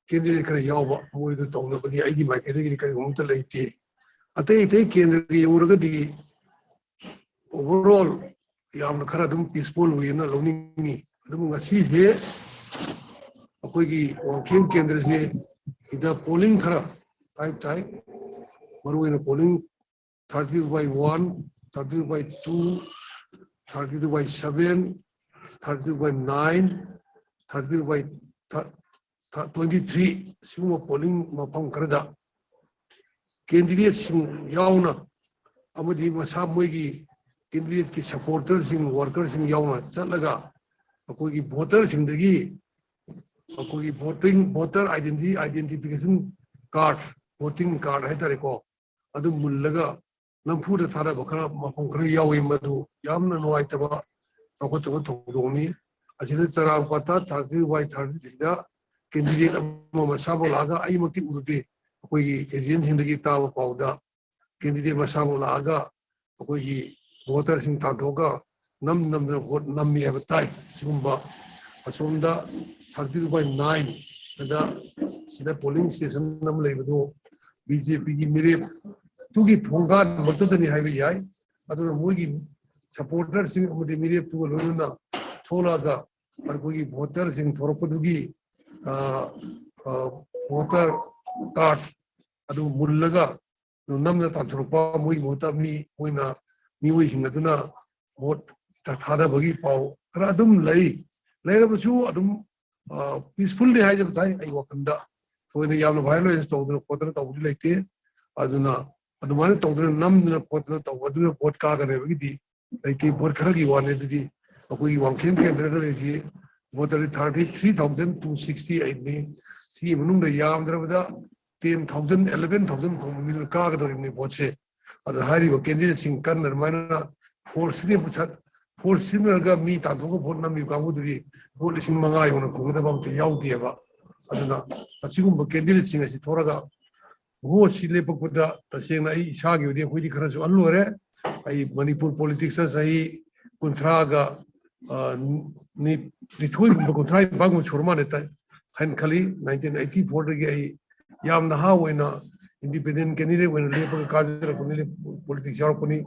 candidate ꯈꯔ ꯌꯥꯎꯕ, ꯃꯣꯏꯗꯨ ꯇꯧꯅꯕꯗꯤ ꯑꯩꯒꯤ ꯃꯥꯏꯀꯩꯗꯒꯤꯗꯤ ꯀꯔꯤꯒꯨꯝꯕ ꯑꯝꯇ ꯂꯩꯇꯦ꯫ ꯑꯇꯩ ꯑꯇꯩ ꯀꯦꯟꯗ꯭ꯔꯒ ꯌꯦꯡꯉꯨꯔꯒꯗꯤ overall ꯌꯥꯝꯅ ꯈꯔ ꯑꯗꯨꯝ peaceful ꯑꯣꯏꯅ ꯂꯧꯅꯤꯡꯉꯤ꯫ ꯑꯗꯨꯕꯨ ꯉꯁꯤꯁꯦ ꯑꯩꯈꯣꯏꯒꯤ ꯋꯥꯡꯈꯦꯝ ꯀꯦꯟꯗ꯭ꯔꯁꯦ ꯁꯤꯗ polling ꯈꯔ type ꯇꯥꯏ꯫ ꯃꯔꯨꯑꯣꯏꯅ polling thirty by one, thirty by two, thirty by seven, thirty by nine, thirty by twenty three, ꯁꯤꯒꯨꯝꯕ polling ꯃꯐꯝ ꯈꯔꯗ candidate ꯁꯤꯡ ꯌꯥꯎꯅ ꯑꯃꯗꯤ ꯃꯁꯥ ꯃꯣꯏꯒꯤ ꯀꯦꯟꯗꯤꯗꯦꯠꯀꯤ ꯁꯄꯣꯔꯇꯔꯁꯤꯡ, ꯋꯥꯔꯀꯔꯁꯤꯡ ꯌꯥꯎꯅ ꯆꯠꯂꯒ ꯑꯩꯈꯣꯏꯒꯤ ꯚꯣꯇꯔꯁꯤꯡꯗꯒꯤ ꯑꯩꯈꯣꯏꯒꯤ voting, voter identity, identification card, voting card ꯍꯥꯏꯇꯥꯔꯦꯀꯣ, ꯑꯗꯨ ꯃꯨꯜꯂꯒ ꯅꯝꯐꯨꯗ ꯊꯥꯗꯕ ꯈꯔ, ꯃꯐꯝ ꯈꯔ ꯌꯥꯎꯏ꯫ ꯃꯗꯨ ꯌꯥꯝꯅ ꯅꯨꯡꯉꯥꯏꯇꯕ, ꯆꯥꯎꯈꯠꯇꯕ ꯊꯧꯗꯣꯛꯅꯤ꯫ ꯑꯁꯤꯗ ꯆꯔꯥꯡ ꯄꯥꯊꯥ ꯊꯥꯔꯇꯤ ꯋꯥꯏ ꯊꯥꯔꯇꯤ ꯊ꯭ꯔꯤꯗ ꯀꯦꯟꯗꯤꯗꯦꯠ ꯑꯃ ꯃꯁꯥꯃꯛ ꯂꯥꯛꯑꯒ, ꯑꯩꯃꯛꯇꯤ ꯎꯔꯨꯗꯦ, ꯑꯩꯈꯣꯏꯒꯤ ꯑꯦꯖꯦꯟꯁꯤꯡꯗꯒꯤ ꯇꯥꯕ ꯄꯥꯎꯗ ꯀꯦꯟꯗꯤꯗꯦꯠ ꯃꯁꯥꯃꯛ ꯂꯥꯛꯑꯒ ꯑꯩꯈꯣꯏꯒꯤ ꯚꯣꯇꯔꯁꯤꯡ ꯇꯥꯟꯊꯣꯛꯑꯒ ꯅꯝ ꯅꯝꯗꯅ ꯚꯣꯠ ꯅꯝꯃꯤ ꯍꯥꯏꯕ ꯇꯥꯏ꯫ ꯁꯤꯒꯨꯝꯕ ꯑꯁꯣꯝꯗ ꯊꯥꯔꯇꯤ ꯇꯨ ꯕꯥꯏ ꯅꯥꯏꯟ ꯑꯗ ꯁꯤꯗ ꯄꯣꯂꯤꯡ ꯁ꯭ꯇꯦꯁꯟ ꯑꯃ ꯂꯩꯕꯗꯨ ꯕꯤ ꯖꯦ ꯄꯤꯒꯤ ꯃꯤꯔꯦꯞꯇꯨꯒꯤ ꯊꯣꯡꯒꯥꯟꯃꯛꯇꯗꯅꯤ ꯍꯥꯏꯕ ꯌꯥꯏ꯫ ꯑꯗꯨꯅ ꯃꯣꯏꯒꯤ ꯁꯄꯣꯔꯇꯔꯁꯤꯡ ꯑꯃꯗꯤ ꯃꯤꯔꯦꯞꯇꯨꯒ ꯂꯣꯏꯅꯅ ꯊꯣꯛꯂꯛꯑꯒ ꯑꯩꯈꯣꯏꯒꯤ ꯚꯣꯇꯔꯁꯤꯡ ꯊꯣꯔꯛꯄꯗꯨꯒꯤ, ꯑ, ꯑ, ꯚꯣꯇꯔ ꯀꯥꯔꯗ ꯑꯗꯨ ꯃꯨꯜꯂꯒ ꯅꯝꯅ ꯇꯥꯟꯊꯣꯔꯛꯄ, ꯃꯣꯏꯒꯤ ꯃꯍꯨꯠꯇ ꯃꯤ, ꯃꯣꯏꯅ, ꯃꯤꯑꯣꯏꯁꯤꯡ ꯑꯗꯨꯅ ꯚꯣꯠ ꯊꯥꯗꯕꯒꯤ ꯄꯥꯎ ꯈꯔ ꯑꯗꯨꯝ ꯂꯩ꯫ ꯂꯩꯔꯕꯁꯨ ꯑꯗꯨꯝ, ꯑ, ꯄꯤꯁꯐꯨꯜꯅꯤ ꯍꯥꯏꯖꯕ ꯇꯥꯏ꯫ ꯑꯩ ꯋꯥꯈꯜꯗ ꯊꯣꯏꯅ ꯌꯥꯝꯅ ꯚꯥꯏꯑꯣꯂꯦꯟꯁ ꯇꯧꯗꯅ ꯈꯣꯠꯇꯅ ꯇꯧꯕꯗꯤ ꯂꯩꯇꯦ꯫ ꯑꯗꯨꯅ ꯑꯗꯨꯃꯥꯏꯅ ꯇꯧꯗꯅ ꯅꯝꯗꯅ ꯈꯣꯠꯇꯅ ꯇꯧꯕ ꯑꯗꯨꯅ ꯚꯣꯠ ꯀꯥꯒꯗꯕꯒꯤꯗꯤ ꯂꯩꯇꯦ꯫ ꯚꯣꯠ ꯈꯔꯒꯤ ꯋꯥꯅꯤ꯫ ꯑꯗꯨꯗꯤ ꯑꯩꯈꯣꯏꯒꯤ ꯋꯥꯡꯈꯦꯝ ꯀꯦꯟꯗ꯭ꯔꯗ ꯂꯩꯔꯤꯁꯤ voter thirty three thousand two sixty ꯑꯩꯠꯅꯤ꯫ ꯁꯤꯒꯤ ꯃꯅꯨꯡꯗ ꯌꯥꯝꯗ꯭ꯔꯕꯗ ꯇꯦꯟ ꯊꯥꯎꯖꯟ, ꯑꯦꯂꯚꯦꯟ ꯊꯥꯎꯖꯟ ꯐꯥꯎꯕ ꯃꯤꯗꯨꯅ ꯀꯥꯒꯗꯧꯔꯤꯕꯅꯤ ꯚꯣꯠꯁꯦ꯫ ꯑꯗꯨꯅ ꯍꯥꯏꯔꯤꯕ ꯀꯦꯟꯗꯤꯗꯦꯠꯁꯤꯡ ꯀꯟꯅ ꯑꯗꯨꯃꯥꯏꯅ ꯐꯣꯔꯁ ꯁꯤꯖꯤꯟꯅꯔꯒ ꯃꯤ ꯇꯥꯟꯊꯣꯛꯑꯒ ꯚꯣꯠ ꯅꯝꯃꯤꯕ ꯀꯥꯡꯕꯨꯗꯨꯗꯤ ꯚꯣꯠ ꯂꯤꯁꯤꯡ ꯃꯉꯥ ꯌꯧꯅ ꯐꯪꯒꯗꯕ ꯑꯝꯇ ꯌꯥꯎꯗꯦꯕ꯫ ꯑꯗꯨꯅ ꯑꯁꯤꯒꯨꯝꯕ ꯀꯦꯟꯗꯤꯗꯦꯠꯁꯤꯡ ꯑꯁꯤ ꯊꯣꯔꯒ ꯚꯣꯠꯁꯤ ꯂꯦꯞꯄꯛꯄꯗ ꯇꯁꯦꯡꯅ ꯑꯩ ꯏꯁꯥꯒꯤ ꯑꯣꯏꯅꯗꯤ ꯑꯩꯈꯣꯏꯗꯤ ꯈꯔꯁꯨ ꯑꯍꯜ ꯑꯣꯏꯔꯦ꯫ ꯑꯩ ꯃꯅꯤꯄꯨꯔ ꯄꯣꯂꯤꯇꯤꯛꯁꯇ ꯆꯍꯤ ꯀꯨꯟꯊ꯭ꯔꯥꯒ, ꯑ, ꯅꯤ-, ꯅꯤꯊꯣꯏꯒꯨꯝꯕ, ꯀꯨꯟꯊ꯭ꯔꯥ ꯅꯤꯄꯥꯟꯒꯨꯝꯕ ꯁꯨꯔ ꯃꯥꯜꯂꯦ ꯇꯥꯏ ꯍꯥꯏꯅ ꯈꯜꯂꯤ꯫ ꯅꯥꯏꯟꯇꯤꯟ ꯑꯩꯠꯇꯤ ꯐꯣꯔꯗꯒꯤ ꯑꯩ ꯌꯥꯝ ꯅꯍꯥ ꯑꯣꯏꯅ ꯏꯟꯗꯤꯄꯦꯟꯗꯦꯟ ꯀꯦꯟꯗꯤꯗꯦꯠ ꯑꯣꯏꯅ ꯂꯦꯞꯄꯒ ꯀꯥꯖꯔꯛꯄꯅꯤ, ꯄꯣꯂꯤꯇꯤꯛꯁ ꯌꯥꯎꯔꯛꯄꯅꯤ꯫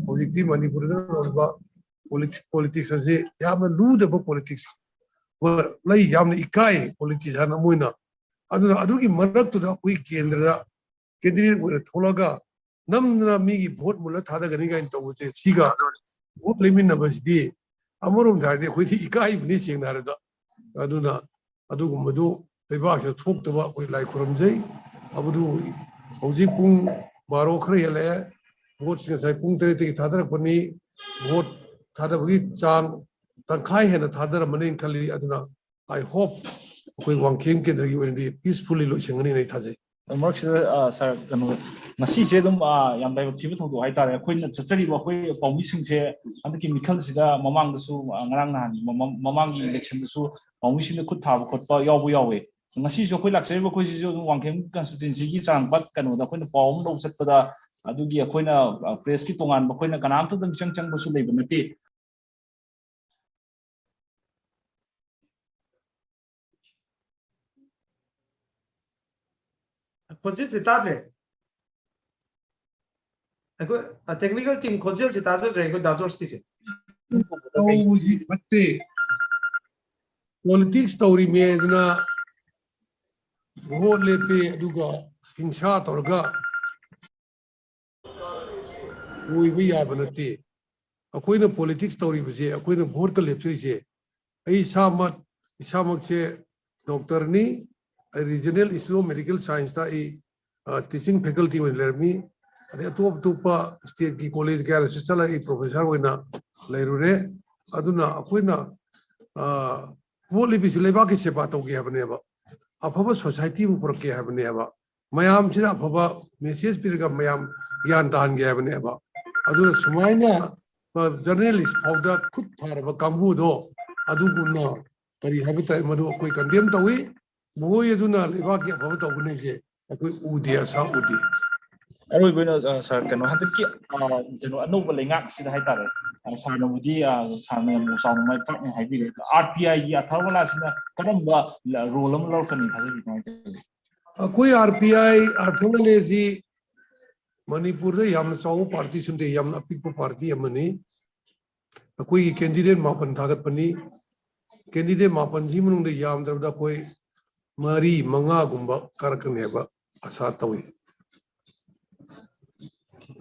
ꯍꯧꯖꯤꯛꯇꯤ ꯃꯅꯤꯄꯨꯔꯗ ꯂꯩꯔꯤꯕ ꯄꯣꯂꯤꯇꯤꯛꯁ, ꯄꯣꯂꯤꯇꯤꯛꯁ ꯑꯁꯤ ꯌꯥꯝꯅ ꯂꯨꯗꯕ ꯄꯣꯂꯤꯇꯤꯛꯁ ꯑꯃ ꯂꯩ, ꯌꯥꯝꯅ ꯏꯀꯥꯏ ꯄꯣꯂꯤꯇꯤꯁꯤꯌꯥꯟ ꯑꯃ ꯑꯣꯏꯅ꯫ ꯑꯗꯨꯅ ꯑꯗꯨꯒꯤ ꯃꯔꯛꯇꯨꯗ ꯑꯩꯈꯣꯏ ꯀꯦꯟꯗ꯭ꯔꯗ ꯀꯦꯟꯗꯤꯗꯦꯠ ꯑꯣꯏꯅ ꯊꯣꯛꯂꯒ ꯅꯝꯗꯅ ꯃꯤꯒꯤ ꯚꯣꯠ ꯃꯨꯜꯂ ꯊꯥꯗꯒꯅꯤ ꯀꯥꯏꯅ ꯇꯧꯕꯁꯦ, ꯁꯤꯒ ꯚꯣꯠ ꯂꯩꯃꯤꯟꯅꯕꯁꯤꯗꯤ ꯑꯃꯔꯣꯝꯗ ꯍꯥꯏꯔꯗꯤ ꯑꯩꯈꯣꯏꯗꯤ ꯏꯀꯥꯏꯕꯅꯤ, ꯁꯦꯡꯅ ꯍꯥꯏꯔꯒ꯫ ꯑꯗꯨꯅ ꯑꯗꯨꯒꯨꯝꯕꯗꯨ ꯂꯩꯕꯥꯛꯁꯤꯗ ꯊꯣꯛꯇꯕ ꯑꯩꯈꯣꯏ ꯂꯥꯏ ꯈꯨꯔꯨꯝꯖꯩ꯫ ꯑꯗꯨꯕꯨ ꯍꯧꯖꯤꯛ ꯄꯨꯡ ꯕꯥꯔꯣ ꯈꯔ ꯍꯦꯜꯂꯛꯑꯦ꯫ ꯚꯣꯠꯁꯤ ꯉꯁꯥꯏ ꯄꯨꯡ ꯇꯔꯦꯠꯇꯒꯤ ꯊꯥꯗꯔꯛꯄꯅꯤ꯫ ꯚꯣꯠ ꯊꯥꯗꯕꯒꯤ ꯆꯥꯡ ꯇꯪꯈꯥꯏ ꯍꯦꯟꯅ ꯊꯥꯗꯔꯝꯃꯅꯤꯅ ꯈꯜꯂꯤ꯫ ꯑꯗꯨꯅ I hope ꯑꯩꯈꯣꯏ ꯋꯥꯡꯈꯦꯝ ꯀꯦꯟꯗ꯭ꯔꯒꯤ ꯑꯣꯏꯅꯗꯤ peacefully ꯂꯣꯏꯁꯤꯟꯒꯅꯤꯅ ꯑꯩ ꯊꯥꯖꯩ꯫ ꯃꯔꯛꯁꯤꯗ, ꯑ, ꯁꯥꯔ, ꯀꯩꯅꯣ, ꯉꯁꯤꯁꯦ ꯑꯗꯨꯝ, ꯑ, ꯌꯥꯝ ꯂꯥꯏꯕꯛ ꯊꯤꯕ ꯊꯧꯗꯣꯛ ꯍꯥꯏꯇꯥꯔꯦ꯫ ꯑꯩꯈꯣꯏꯅ ꯆꯠꯆꯔꯤꯕ ꯑꯩꯈꯣꯏ ꯄꯥꯎꯃꯤꯁꯤꯡꯁꯦ ꯍꯟꯗꯛꯀꯤ ꯃꯤꯈꯜꯁꯤꯗ ꯃꯃꯥꯡꯗꯁꯨ, ꯑ, ꯉꯔꯥꯡ ꯅꯍꯥꯟ ꯃꯃꯥꯡ-, ꯃꯃꯥꯡꯒꯤ ꯏꯂꯦꯛꯁꯟꯗꯁꯨ ꯄꯥꯎꯃꯤꯁꯤꯡꯗ ꯈꯨꯠ ꯊꯥꯕ ꯈꯣꯠꯄ ꯌꯥꯎꯕ ꯌꯥꯎꯋꯦ꯫ ꯉꯁꯤꯁꯨ ꯑꯩꯈꯣꯏ ꯂꯥꯛꯆꯔꯤꯕ ꯑꯩꯈꯣꯏꯁꯤꯁꯨ ꯑꯗꯨꯝ ꯋꯥꯡꯈꯦꯝ ꯀꯟꯁꯇꯤꯇ꯭ꯋꯦꯟꯁꯤꯒꯤ ꯆꯥꯡ ꯄꯠ ꯀꯩꯅꯣꯗ ꯑꯩꯈꯣꯏꯅ ꯄꯥꯎ ꯑꯃ ꯂꯧꯕ ꯆꯠꯄꯗ ꯑꯗꯨꯒꯤ ꯑꯩꯈꯣꯏꯅ, ꯑ, ꯄ꯭ꯔꯦꯁꯀꯤ ꯇꯣꯉꯥꯟꯕ ꯑꯩꯈꯣꯏꯅ ꯀꯅꯥꯝꯇ ꯑꯗꯨꯝ ꯏꯆꯪ ꯆꯪꯕꯁꯨ ꯂꯩꯕ ꯅꯠꯇꯦ꯫ ꯈꯣꯟꯖꯦꯜꯁꯦ ꯇꯥꯗ꯭ꯔꯦ꯫ ꯑꯩꯈꯣꯏ, ꯑ, technical team ꯈꯣꯟꯖꯦꯜꯁꯦ ꯇꯥꯖꯗ꯭ꯔꯦ ꯑꯩꯈꯣꯏ ꯗꯥ ꯖꯣꯔꯖꯀꯤꯁꯦ꯫ ꯇꯧꯕꯁꯤ ꯐꯠꯇꯦ꯫ Politics ꯇꯧꯔꯤꯃꯦꯗꯅ ꯚꯣꯠ ꯂꯦꯞꯄꯦ, ꯑꯗꯨꯒ ꯍꯤꯡꯁꯥ ꯇꯧꯔꯒ ꯑꯣꯏꯕ ꯌꯥꯕ ꯅꯠꯇꯦ꯫ ꯑꯩꯈꯣꯏꯅ politics ꯇꯧꯔꯤꯕꯁꯦ, ꯑꯩꯈꯣꯏꯅ ꯚꯣꯠꯀ ꯂꯦꯞꯆꯔꯤꯁꯦ, ꯑꯩ ꯏꯁꯥꯃꯛ, ꯏꯁꯥꯃꯛꯁꯦ ꯗꯣꯛꯇꯔꯅꯤ, ꯑꯩ Regional Institute of Medical Science ꯇ ꯑꯩ, ꯑ, teaching faculty ꯑꯣꯏꯅ ꯂꯩꯔꯝꯃꯤ꯫ ꯑꯗꯩ ꯑꯇꯣꯞ ꯑꯇꯣꯞꯄ state ꯀꯤ college ꯀꯌꯥꯗꯁꯨ ꯆꯠꯂꯒ ꯑꯩ professor ꯑꯣꯏꯅ ꯂꯩꯔꯨꯔꯦ꯫ ꯑꯗꯨꯅ ꯑꯩꯈꯣꯏꯅ, ꯑ, ꯚꯣꯠ ꯂꯦꯞꯄꯤꯁꯤ ꯂꯩꯕꯥꯛꯀꯤ ꯁꯦꯕꯥ ꯇꯧꯒꯦ ꯍꯥꯏꯕꯅꯦꯕ, ꯑꯐꯕ society ꯑꯃ ꯄꯨꯔꯛꯀꯦ ꯍꯥꯏꯕꯅꯦꯕ, ꯃꯌꯥꯝꯁꯤꯗ ꯑꯐꯕ message ꯄꯤꯔꯒ ꯃꯌꯥꯝ ꯒ꯭ꯌꯥꯟ ꯇꯥꯍꯟꯒꯦ ꯍꯥꯏꯕꯅꯦꯕ꯫ ꯑꯗꯨꯅ ꯁꯨꯃꯥꯏꯅ, ꯑ, journalist ꯐꯥꯎꯗ ꯈꯨꯠ ꯊꯥꯔꯕ ꯀꯥꯡꯕꯨꯗꯣ, ꯑꯗꯨꯒꯨꯝꯅ ꯀꯔꯤ ꯍꯥꯏꯕ ꯇꯥꯏ, ꯃꯗꯨ ꯑꯩꯈꯣꯏ condemn ꯇꯧꯏ꯫ ꯃꯈꯣꯏ ꯑꯗꯨꯅ ꯂꯩꯕꯥꯛꯀꯤ ꯑꯐꯕ ꯇꯧꯒꯅꯤ ꯍꯥꯏꯕꯁꯦ ꯑꯩꯈꯣꯏ ꯎꯗꯦ, ꯑꯁꯥ ꯎꯗꯦ꯫ ꯑꯔꯣꯏꯕ ꯑꯣꯏꯅ, ꯑ, ꯁꯥꯔ, ꯀꯩꯅꯣ, ꯍꯟꯗꯛꯀꯤ, ꯑ, ꯀꯩꯅꯣ, ꯑꯅꯧꯕ ꯂꯩꯉꯥꯛꯁꯤꯗ ꯍꯥꯏꯇꯥꯔꯦ, ꯑ, ꯁꯥꯔꯅꯕꯨꯗꯤ, ꯑ, ꯁꯥꯔꯅ ꯌꯥꯝꯅ ꯆꯥꯎꯅ ꯃꯥꯏ ꯄꯥꯛꯅ ꯍꯥꯏꯕꯤꯔꯦ꯫ ꯑꯥꯔ ꯄꯤ ꯑꯥꯏꯒꯤ ꯑꯊꯥꯔ ꯋꯥꯂꯥꯁꯤꯅ ꯀꯔꯝꯕ ꯔꯣꯜ ꯑꯃ ꯂꯧꯔꯛꯀꯅꯤ ꯊꯥꯖꯕꯤ, ꯀꯃꯥꯏꯅ ꯇꯧꯋꯤ? ꯑꯩꯈꯣꯏ R P I, R P I L AC ꯃꯅꯤꯄꯨꯔꯗ ꯌꯥꯝꯅ ꯆꯥꯎꯕ ꯄꯥꯔꯇꯤꯁꯨ ꯅꯠꯇꯦ, ꯌꯥꯝꯅ ꯑꯄꯤꯛꯄ ꯄꯥꯔꯇꯤ ꯑꯃꯅꯤ꯫ ꯑꯩꯈꯣꯏꯒꯤ candidate ꯃꯥꯄꯟ ꯊꯥꯒꯠꯄꯅꯤ꯫ Candidate ꯃꯥꯄꯟꯁꯤ ꯃꯅꯨꯡꯗ ꯌꯥꯝꯗ꯭ꯔꯕꯗ ꯑꯩꯈꯣꯏ ꯃꯔꯤ ꯃꯉꯥꯒꯨꯝꯕ ꯀꯥꯔꯛꯀꯅꯤ ꯍꯥꯏꯕ ꯑꯁꯥ ꯇꯧꯏ꯫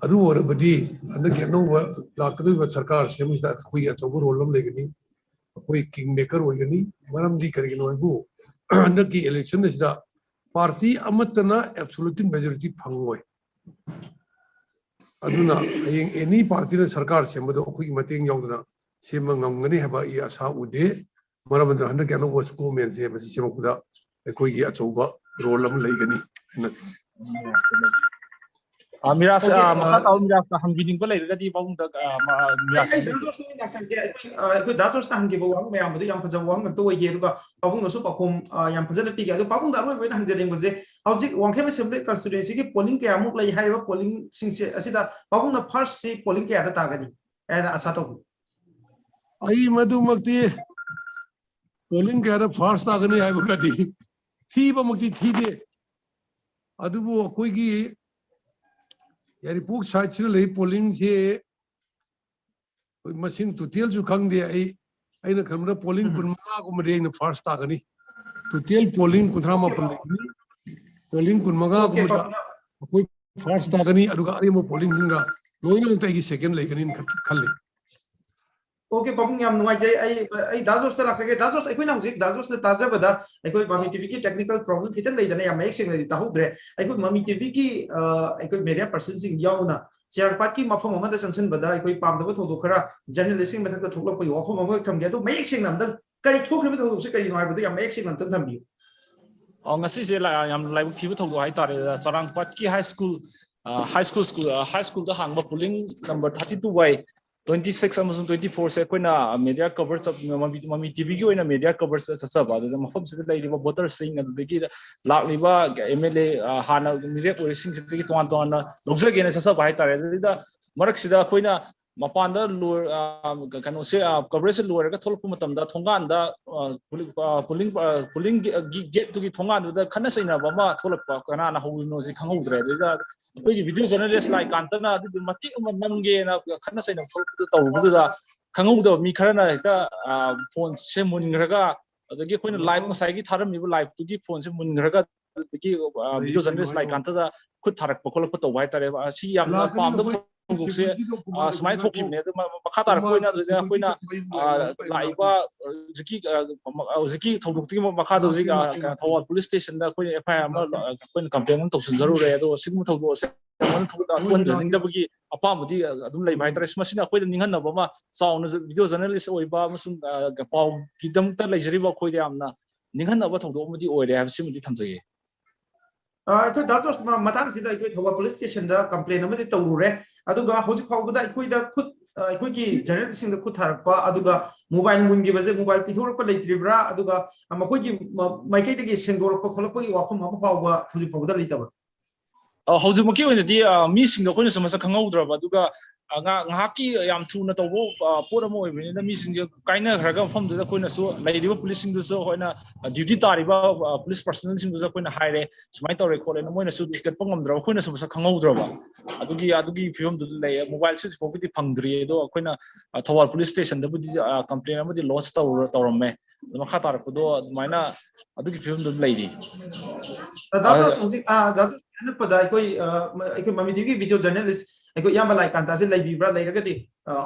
ꯑꯗꯨ ꯑꯣꯏꯔꯕꯗꯤ ꯍꯟꯗꯛꯀꯤ ꯑꯅꯧꯕ ꯂꯥꯛꯀꯗꯧꯔꯤꯕ ꯁꯔꯀꯥꯔ ꯁꯦꯝꯕꯁꯤꯗ ꯑꯩꯈꯣꯏꯒꯤ ꯑꯆꯧꯕ ꯔꯣꯜ ꯑꯃ ꯂꯩꯒꯅꯤ꯫ ꯑꯩꯈꯣꯏ king maker ꯑꯣꯏꯒꯅꯤ꯫ ꯃꯔꯝꯗꯤ ꯀꯔꯤꯒꯤꯅꯣ ꯍꯥꯏꯕꯨ ꯍꯟꯗꯛꯀꯤ election ꯑꯁꯤꯗ ꯄꯥꯔꯇꯤ ꯑꯃꯠꯇꯅ absolute majority ꯐꯪꯉꯣꯏ꯫ ꯑꯗꯨꯅ ꯍꯌꯦꯡ ꯑꯦꯅꯤ ꯄꯥꯔꯇꯤꯅ ꯁꯔꯀꯥꯔ ꯁꯦꯝꯕꯗꯣ ꯑꯩꯈꯣꯏꯒꯤ ꯃꯇꯦꯡ ꯌꯥꯎꯗꯅ ꯁꯦꯝꯕ ꯉꯝꯒꯅꯤ ꯍꯥꯏꯕ ꯑꯩ ꯑꯁꯥ ꯎꯗꯦ꯫ ꯃꯔꯝ ꯑꯗꯨꯅ ꯍꯟꯗꯛꯀꯤ ꯑꯅꯧꯕ ꯁꯤꯀꯣ ꯃꯦꯟꯁꯦ ꯃꯁꯤ ꯁꯦꯝꯃꯛꯄꯗ ꯑꯩꯈꯣꯏꯒꯤ ꯑꯆꯧꯕ ꯔꯣꯜ ꯑꯃ ꯂꯩꯒꯅꯤ ꯍꯥꯏꯅ ꯑ, ꯃꯤꯔꯥꯖ, ꯑ, ꯃꯈꯥ ꯇꯥꯕ ꯃꯤꯔꯥꯖꯅ ꯍꯪꯕꯤꯅꯤꯡꯕ ꯂꯩꯔꯒꯗꯤ ꯄꯥꯕꯨꯡꯗ, ꯑ, ꯃ-, ꯃꯤꯔꯥꯖ ꯑꯩ ꯗꯥ ꯖꯣꯔꯖꯇ ꯑꯣꯏꯅ ꯂꯥꯛꯆꯒꯦ꯫ ꯑꯩꯈꯣꯏ, ꯑ, ꯑꯩꯈꯣꯏ ꯗꯥ ꯖꯣꯔꯖꯅ ꯍꯪꯈꯤꯕ ꯋꯥꯍꯪ ꯃꯌꯥꯝ ꯑꯗꯨ ꯌꯥꯝ ꯐꯖꯕ ꯋꯥꯍꯪ ꯉꯥꯛꯇ ꯑꯣꯏꯈꯤ꯫ ꯑꯗꯨꯒ ꯄꯥꯕꯨꯡꯅꯁꯨ ꯄꯥꯎꯈꯨꯝ, ꯑ, ꯌꯥꯝ ꯐꯖꯅ ꯄꯤꯈꯤ꯫ ꯑꯗꯣ ꯄꯥꯕꯨꯡꯗ ꯑꯔꯣꯏꯕ ꯑꯣꯏꯅ ꯍꯪꯖꯅꯤꯡꯕꯁꯦ, ꯍꯧꯖꯤꯛ ꯋꯥꯡꯈꯦꯝ ꯑꯦꯁꯦꯝꯕ꯭ꯂꯤ ꯀꯟꯁꯇꯤꯇ꯭ꯋꯦꯟꯁꯤꯒꯤ ꯄꯣꯂꯤꯡ ꯀꯌꯥꯃꯨꯛ ꯂꯩ ꯍꯥꯏꯔꯤꯕ ꯄꯣꯂꯤꯡꯁꯤꯡꯁꯦ ꯑꯁꯤꯗ ꯄꯥꯕꯨꯡꯅ ꯐꯥꯔꯁꯁꯤ ꯄꯣꯂꯤꯡ ꯀꯌꯥꯗ ꯇꯥꯒꯅꯤ ꯍꯥꯏꯅ ꯑꯁꯥ ꯇꯧꯕꯤ? ꯑꯩ ꯃꯗꯨꯃꯛꯇꯤ ꯄꯣꯂꯤꯡ ꯀꯌꯥꯗ ꯐꯥꯔꯁ ꯇꯥꯒꯅꯤ ꯍꯥꯏꯕꯒꯗꯤ ꯊꯤꯕꯃꯛꯇꯤ ꯊꯤꯗꯦ꯫ ꯑꯗꯨꯕꯨ ꯑꯩꯈꯣꯏꯒꯤ ꯌꯥꯏꯔꯤꯄꯣꯛ ꯁꯥꯏꯠꯁꯤꯗ ꯂꯩ ꯄꯣꯂꯤꯡꯁꯦ ꯑꯩꯈꯣꯏ ꯃꯁꯤꯡ ꯇꯣꯇꯦꯜꯁꯨ ꯈꯪꯗꯦ꯫ ꯑꯩ ꯑꯩꯅ ꯈꯟꯕꯗ ꯄꯣꯂꯤꯡ ꯀꯨꯟ ꯃꯉꯥꯒꯨꯝꯕꯗꯤ ꯑꯩꯅ ꯐꯥꯔꯁ ꯇꯥꯒꯅꯤ꯫ ꯇꯣꯇꯦꯜ ꯄꯣꯂꯤꯡ ꯀꯨꯟꯊ꯭ꯔꯥ ꯃꯥꯄꯜ ꯂꯩꯕꯅꯤ꯫ ꯄꯣꯂꯤꯡ ꯀꯨꯟ ꯃꯉꯥꯒꯨꯝꯕꯗ ꯑꯩꯈꯣꯏ ꯐꯥꯔꯁ ꯇꯥꯒꯅꯤ꯫ ꯑꯗꯨꯒ ꯑꯔꯦꯝꯕ ꯄꯣꯂꯤꯡꯁꯤꯡꯒ ꯂꯣꯏꯅꯃꯛꯇ ꯑꯩꯒꯤ ꯁꯦꯀꯦꯟ ꯂꯩꯒꯅꯤꯅ ꯈꯜꯂꯤ꯫ ꯑꯣꯀꯦ ꯄꯥꯕꯨꯡ, ꯌꯥꯝ ꯅꯨꯡꯉꯥꯏꯖꯩ꯫ ꯑꯩ ꯑꯩ ꯗꯥ ꯖꯣꯁꯇ ꯂꯥꯛꯆꯒꯦ꯫ ꯗꯥ ꯖꯣꯁ, ꯑꯩꯈꯣꯏꯅ ꯍꯧꯖꯤꯛ ꯗꯥ ꯖꯣꯁꯅ ꯇꯥꯖꯕꯗ ꯑꯩꯈꯣꯏ ꯃꯃꯤ ꯇꯤꯚꯤꯒꯤ ꯇꯦꯛꯅꯤꯀꯦꯜ ꯄ꯭ꯔꯣꯕ꯭ꯂꯦꯝ ꯈꯤꯇꯪ ꯂꯩꯗꯅ ꯌꯥꯝ ꯃꯌꯦꯛ ꯁꯦꯡꯅꯗꯤ ꯇꯥꯍꯧꯗ꯭ꯔꯦ꯫ ꯑꯩꯈꯣꯏ ꯃꯃꯤ ꯇꯤꯚꯤꯒꯤ ꯑꯩꯈꯣꯏ ꯃꯦꯗꯤꯌꯥ ꯄꯔꯁꯟꯁꯤꯡ ꯌꯥꯎꯅ ꯆꯤꯔꯥꯡꯄꯥꯠꯀꯤ ꯃꯐꯝ ꯑꯃꯗ ꯆꯪꯁꯤꯟꯕꯗ ꯑꯩꯈꯣꯏ ꯄꯥꯝꯗꯕ ꯊꯧꯗꯣꯛ ꯈꯔ ꯖꯔꯅꯦꯂꯤꯁꯁꯤꯡ ꯃꯊꯛꯇ ꯊꯣꯛꯂꯛꯄꯒꯤ ꯋꯥꯐꯝ ꯑꯃꯈꯛ ꯊꯝꯒꯦ꯫ ꯑꯗꯨ ꯃꯌꯦꯛ ꯁꯦꯡꯅ ꯑꯝꯇꯪ ꯀꯔꯤ ꯊꯣꯛꯈ꯭ꯔꯤꯕ ꯊꯧꯗꯣꯛꯁꯦ ꯀꯔꯤꯅꯣ ꯍꯥꯏꯕꯗꯨ ꯌꯥꯝ ꯃꯌꯦꯛ ꯁꯦꯡꯅ ꯑꯝꯇꯪ ꯊꯝꯕꯤꯌꯨ꯫ ꯑ, ꯉꯁꯤꯁꯦ ꯂꯥ-, ꯌꯥꯝ ꯂꯥꯏꯕꯛ ꯊꯤꯕ ꯊꯧꯗꯣꯛ ꯍꯥꯏꯇꯥꯔꯦ꯫ ꯆꯔꯥꯡꯄꯥꯠꯀꯤ ꯍꯥꯏ ꯁ꯭ꯀꯨꯜ, ꯑ, ꯍꯥꯏ ꯁ꯭ꯀꯨꯜ, ꯁ꯭ꯀꯨꯜ, ꯑ, ꯍꯥꯏ ꯁ꯭ꯀꯨꯜꯗ ꯍꯥꯡꯕ polling number thirty two by twenty six ꯑꯃꯁꯨꯡ ꯇ꯭ꯋꯦꯟꯇꯤ ꯐꯣꯔꯁꯦ ꯑꯩꯈꯣꯏꯅ ꯃꯦꯗꯤꯌꯥ ꯀꯚꯔ ꯆꯠ-, ꯃꯃꯤ, ꯃꯃꯤ ꯇꯤꯚꯤꯒꯤ ꯑꯣꯏꯅ ꯃꯦꯗꯤꯌꯥ ꯀꯚꯔ ꯆꯠ-, ꯆꯠꯆꯕ, ꯑꯗꯨꯗ ꯃꯐꯝꯁꯤꯗ ꯂꯩꯔꯤꯕ ꯚꯣꯇꯔꯁꯤꯡ, ꯑꯗꯨꯗꯒꯤ ꯂꯥꯛꯂꯤꯕ ꯑꯦꯝ ꯑꯦꯜ ꯑꯦ, ꯑ, ꯍꯥꯟꯅ ꯃꯤꯔꯦꯞ ꯑꯣꯏꯔꯤꯁꯤꯡꯁꯤꯗꯒꯤ ꯇꯣꯉꯥꯟ ꯇꯣꯉꯥꯟꯅ ꯂꯧꯖꯒꯦꯅ ꯆꯠꯆꯕ ꯍꯥꯏꯇꯥꯔꯦ꯫ ꯑꯗꯨꯗ ꯃꯔꯛꯁꯤꯗ ꯑꯩꯈꯣꯏꯅ ꯃꯄꯥꯟꯗ ꯂꯣꯏ-, ꯑ, ꯀꯩꯅꯣꯁꯦ, ꯑ, ꯀꯚꯔꯦꯖꯁꯦ ꯂꯣꯏꯔꯒ ꯊꯣꯛꯂꯛꯄ ꯃꯇꯝꯗ ꯊꯣꯡꯒꯥꯟꯗ, ꯑ, ꯄꯣꯂꯤꯡ, ꯑ, ꯄꯣꯂꯤꯡ, ꯑ, ꯄꯣꯂꯤꯡ ꯒꯦ-, ꯒꯤ ꯒꯦꯠꯇꯨꯒꯤ ꯊꯣꯡꯒꯥꯟꯗꯨꯗ ꯈꯠꯅ ꯆꯩꯅꯕ ꯑꯃ ꯊꯣꯛꯂꯛꯄ, ꯀꯅꯥꯅ ꯍꯧꯔꯤꯅꯣꯁꯤ ꯈꯪꯍꯧꯗ꯭ꯔꯦ꯫ ꯑꯗꯨꯗ ꯑꯩꯈꯣꯏꯒꯤ ꯚꯤꯗꯤꯑꯣ ꯖꯔꯅꯦꯂꯤꯁ ꯂꯥꯛꯏꯀꯥꯟꯗꯅ ꯑꯗꯨꯗꯤ ꯃꯇꯦꯛ ꯑꯃ ꯅꯝꯒꯦꯅ ꯈꯠꯅ ꯆꯩꯅꯕ ꯊꯣꯛꯂꯛꯄꯗꯨ ꯇꯧꯕꯗꯨꯗ ꯈꯪꯍꯧꯗꯕ ꯃꯤ ꯈꯔꯅ ꯍꯦꯛꯇ, ꯑ, ꯐꯣꯟꯁꯦ ꯃꯨꯟꯈ꯭ꯔꯒ, ꯑꯗꯒꯤ ꯑꯩꯈꯣꯏꯅ ꯂꯥꯏꯚ, ꯉꯁꯥꯏꯒꯤ ꯊꯥꯔꯝꯃꯤꯕ ꯂꯥꯏꯚꯇꯨꯒꯤ ꯐꯣꯟꯁꯦ ꯃꯨꯟꯈ꯭ꯔꯒ ꯑꯗꯨꯗꯒꯤ, ꯑ, ꯚꯤꯗꯤꯑꯣ ꯖꯔꯅꯦꯂꯤꯁ ꯂꯥꯛꯏꯀꯥꯟꯗꯗ ꯈꯨꯠ ꯊꯥꯔꯛꯄ ꯈꯣꯠꯂꯛꯄ ꯇꯧꯕ ꯍꯥꯏꯇꯥꯔꯦ꯫ ꯑ, ꯁꯤ ꯌꯥꯝꯅ ꯄꯥꯝꯗꯕ ꯊꯧꯗꯣꯛꯁꯦ, ꯑ, ꯁꯨꯃꯥꯏꯅ ꯊꯣꯛꯈꯤꯕꯅꯦ꯫ ꯑꯗꯨ ꯃ-, ꯃꯈꯥ ꯇꯥꯔꯛꯄ ꯑꯣꯏꯅ ꯑꯗꯨꯗ ꯑꯩꯈꯣꯏꯅ, ꯑ, ꯂꯥꯛꯏꯕ, ꯑ, ꯍꯧꯖꯤꯛꯀꯤ, ꯑ, ꯃ-, ꯍꯧꯖꯤꯛꯀꯤ ꯊꯧꯗꯣꯛꯇꯨꯒꯤ ꯃꯈꯥꯗ ꯍꯧꯖꯤꯛ, ꯑ, ꯀꯩꯅꯣ, ꯊꯧꯕꯥꯜ ꯄꯨꯂꯤꯁ ꯁ꯭ꯇꯦꯁꯟꯗ ꯑꯩꯈꯣꯏꯅ ꯑꯦꯐ ꯑꯥꯏ ꯑꯥꯔ ꯑꯃ, ꯑ, ꯑꯩꯈꯣꯏꯅ ꯀꯝꯄ꯭ꯂꯦꯟ ꯑꯃ ꯇꯧꯁꯤꯟꯖꯔꯨꯔꯦ꯫ ꯑꯗꯣ ꯁꯤꯒꯨꯝꯕ ꯊꯧꯗꯣꯛ ꯑꯁꯦ ꯊꯣꯛꯍꯟꯖꯅꯤꯡꯗꯕꯒꯤ ꯑꯄꯥꯝꯕꯗꯤ ꯑꯗꯨꯝ ꯂꯩꯕ ꯍꯥꯏꯇꯥꯔꯦ꯫ ꯃꯁꯤꯅ ꯑꯩꯈꯣꯏꯗ ꯅꯤꯡꯍꯟꯅꯕ ꯑꯃ ꯆꯥꯎꯅ video journalist ꯑꯣꯏꯕ ꯑꯃꯁꯨꯡ ꯄꯥꯎꯒꯤꯗꯃꯛꯇ ꯂꯩꯖꯔꯤꯕ ꯑꯩꯈꯣꯏꯗ ꯌꯥꯝꯅ ꯅꯤꯡꯍꯟꯅꯕ ꯊꯧꯗꯣꯛ ꯑꯃꯗꯤ ꯑꯣꯏꯔꯦ ꯍꯥꯏꯕꯁꯤꯃꯗꯤ ꯊꯝꯖꯒꯦ꯫ ꯑꯩꯈꯣꯏ ꯗꯥ ꯖꯣꯔꯖ, ꯃꯇꯥꯡꯁꯤꯗ ꯑꯩꯈꯣꯏ ꯊꯧꯕꯥꯜ police stationꯗ complain ꯑꯃꯗꯤ ꯇꯧꯔꯨꯔꯦ꯫ ꯑꯗꯨꯒ ꯍꯧꯖꯤꯛ ꯐꯥꯎꯕꯗ ꯑꯩꯈꯣꯏꯗ ꯈꯨꯠ ꯑꯩꯈꯣꯏꯒꯤ journalistꯁꯤꯡꯗ ꯈꯨꯠ ꯊꯥꯔꯛꯄ ꯑꯗꯨꯒ mobile ꯃꯨꯟꯈꯤꯕꯁꯦ mobile ꯄꯤꯊꯣꯔꯛꯄ ꯂꯩꯇ꯭ꯔꯤꯕ꯭ꯔꯥ? ꯑꯗꯨꯒ ꯃꯈꯣꯏꯒꯤ ꯃꯥꯏꯀꯩꯗꯒꯤ ꯁꯦꯡꯗꯣꯔꯛꯄ ꯈꯣꯠꯂꯛꯄꯒꯤ ꯋꯥꯐꯝ ꯑꯃ ꯐꯥꯎꯕ ꯍꯧꯖꯤꯛ ꯐꯥꯎꯕꯗ ꯂꯩꯇꯕ꯭ꯔꯥ? ꯍꯧꯖꯤꯛꯃꯛꯀꯤ ꯑꯣꯏꯅꯗꯤ ꯃꯤꯁꯤꯡꯗꯣ ꯑꯩꯈꯣꯏꯅꯁꯨ ꯃꯁꯛ ꯈꯪꯍꯧꯗ꯭ꯔꯕ, ꯑꯗꯨꯒ ꯉꯥꯏꯍꯥꯛꯀꯤ ꯌꯥꯝ ꯊꯨꯅ ꯇꯧꯕ ꯄꯣꯠ ꯑꯃ ꯑꯣꯏꯕꯅꯤꯅ ꯃꯤꯁꯤꯡꯁꯦ ꯀꯥꯏꯅꯈ꯭ꯔꯒ ꯃꯐꯝꯗꯨꯗ ꯑꯩꯈꯣꯏꯅꯁꯨ ꯂꯩꯔꯤꯕ policeꯁꯤꯡꯗꯨꯁꯨ ꯑꯩꯈꯣꯏꯅ duty ꯇꯥꯔꯤꯕ police personnelꯁꯤꯡꯗꯨꯁꯨ ꯑꯩꯈꯣꯏꯅ ꯍꯥꯏꯔꯦ, ꯁꯨꯃꯥꯏꯅ ꯇꯧꯔꯦ ꯈꯣꯠꯂꯦꯅ, ꯃꯣꯏꯅꯁꯨ ꯊꯤꯒꯠꯄ ꯉꯝꯗ꯭ꯔꯕ, ꯑꯩꯈꯣꯏꯅꯁꯨ ꯃꯁꯛ ꯈꯪꯍꯧꯗ꯭ꯔꯕ꯫ ꯑꯗꯨꯒꯤ ꯑꯗꯨꯒꯤ ꯐꯤꯕꯝꯗꯨꯗ ꯂꯩ꯫ Mobileꯁꯤ ꯍꯧꯖꯤꯛ ꯐꯥꯎꯒꯤꯗꯤ ꯐꯪꯗ꯭ꯔꯤ꯫ ꯑꯗꯣ ꯑꯩꯈꯣꯏꯅ ꯊꯧꯕꯥꯜ police stationꯗꯕꯨꯗꯤ complain ꯑꯃꯗꯤ lodge ꯇꯧꯔꯝꯃꯦ꯫ ꯑꯗꯣ ꯃꯈꯥ ꯇꯥꯔꯛꯄꯗꯣ ꯑꯗꯨꯃꯥꯏꯅ ꯑꯗꯨꯒꯤ ꯐꯤꯕꯝꯗ ꯂꯩꯔꯤ꯫ ꯗꯥ ꯖꯣꯔꯖ, ꯍꯧꯖꯤꯛ ꯗꯥ ꯖꯣꯔꯖ, ꯑꯅꯛꯄꯗ ꯑꯩꯈꯣꯏ ꯑꯩꯈꯣꯏ ꯃꯃꯤ ꯇꯤꯚꯤꯒꯤ video journalist ꯑꯩꯈꯣꯏ ꯏꯌꯥꯝꯕ ꯂꯥꯏꯀꯥꯟꯇꯥꯁꯦ ꯂꯩꯕꯤꯕ꯭ꯔꯥ? ꯂꯩꯔꯒꯗꯤ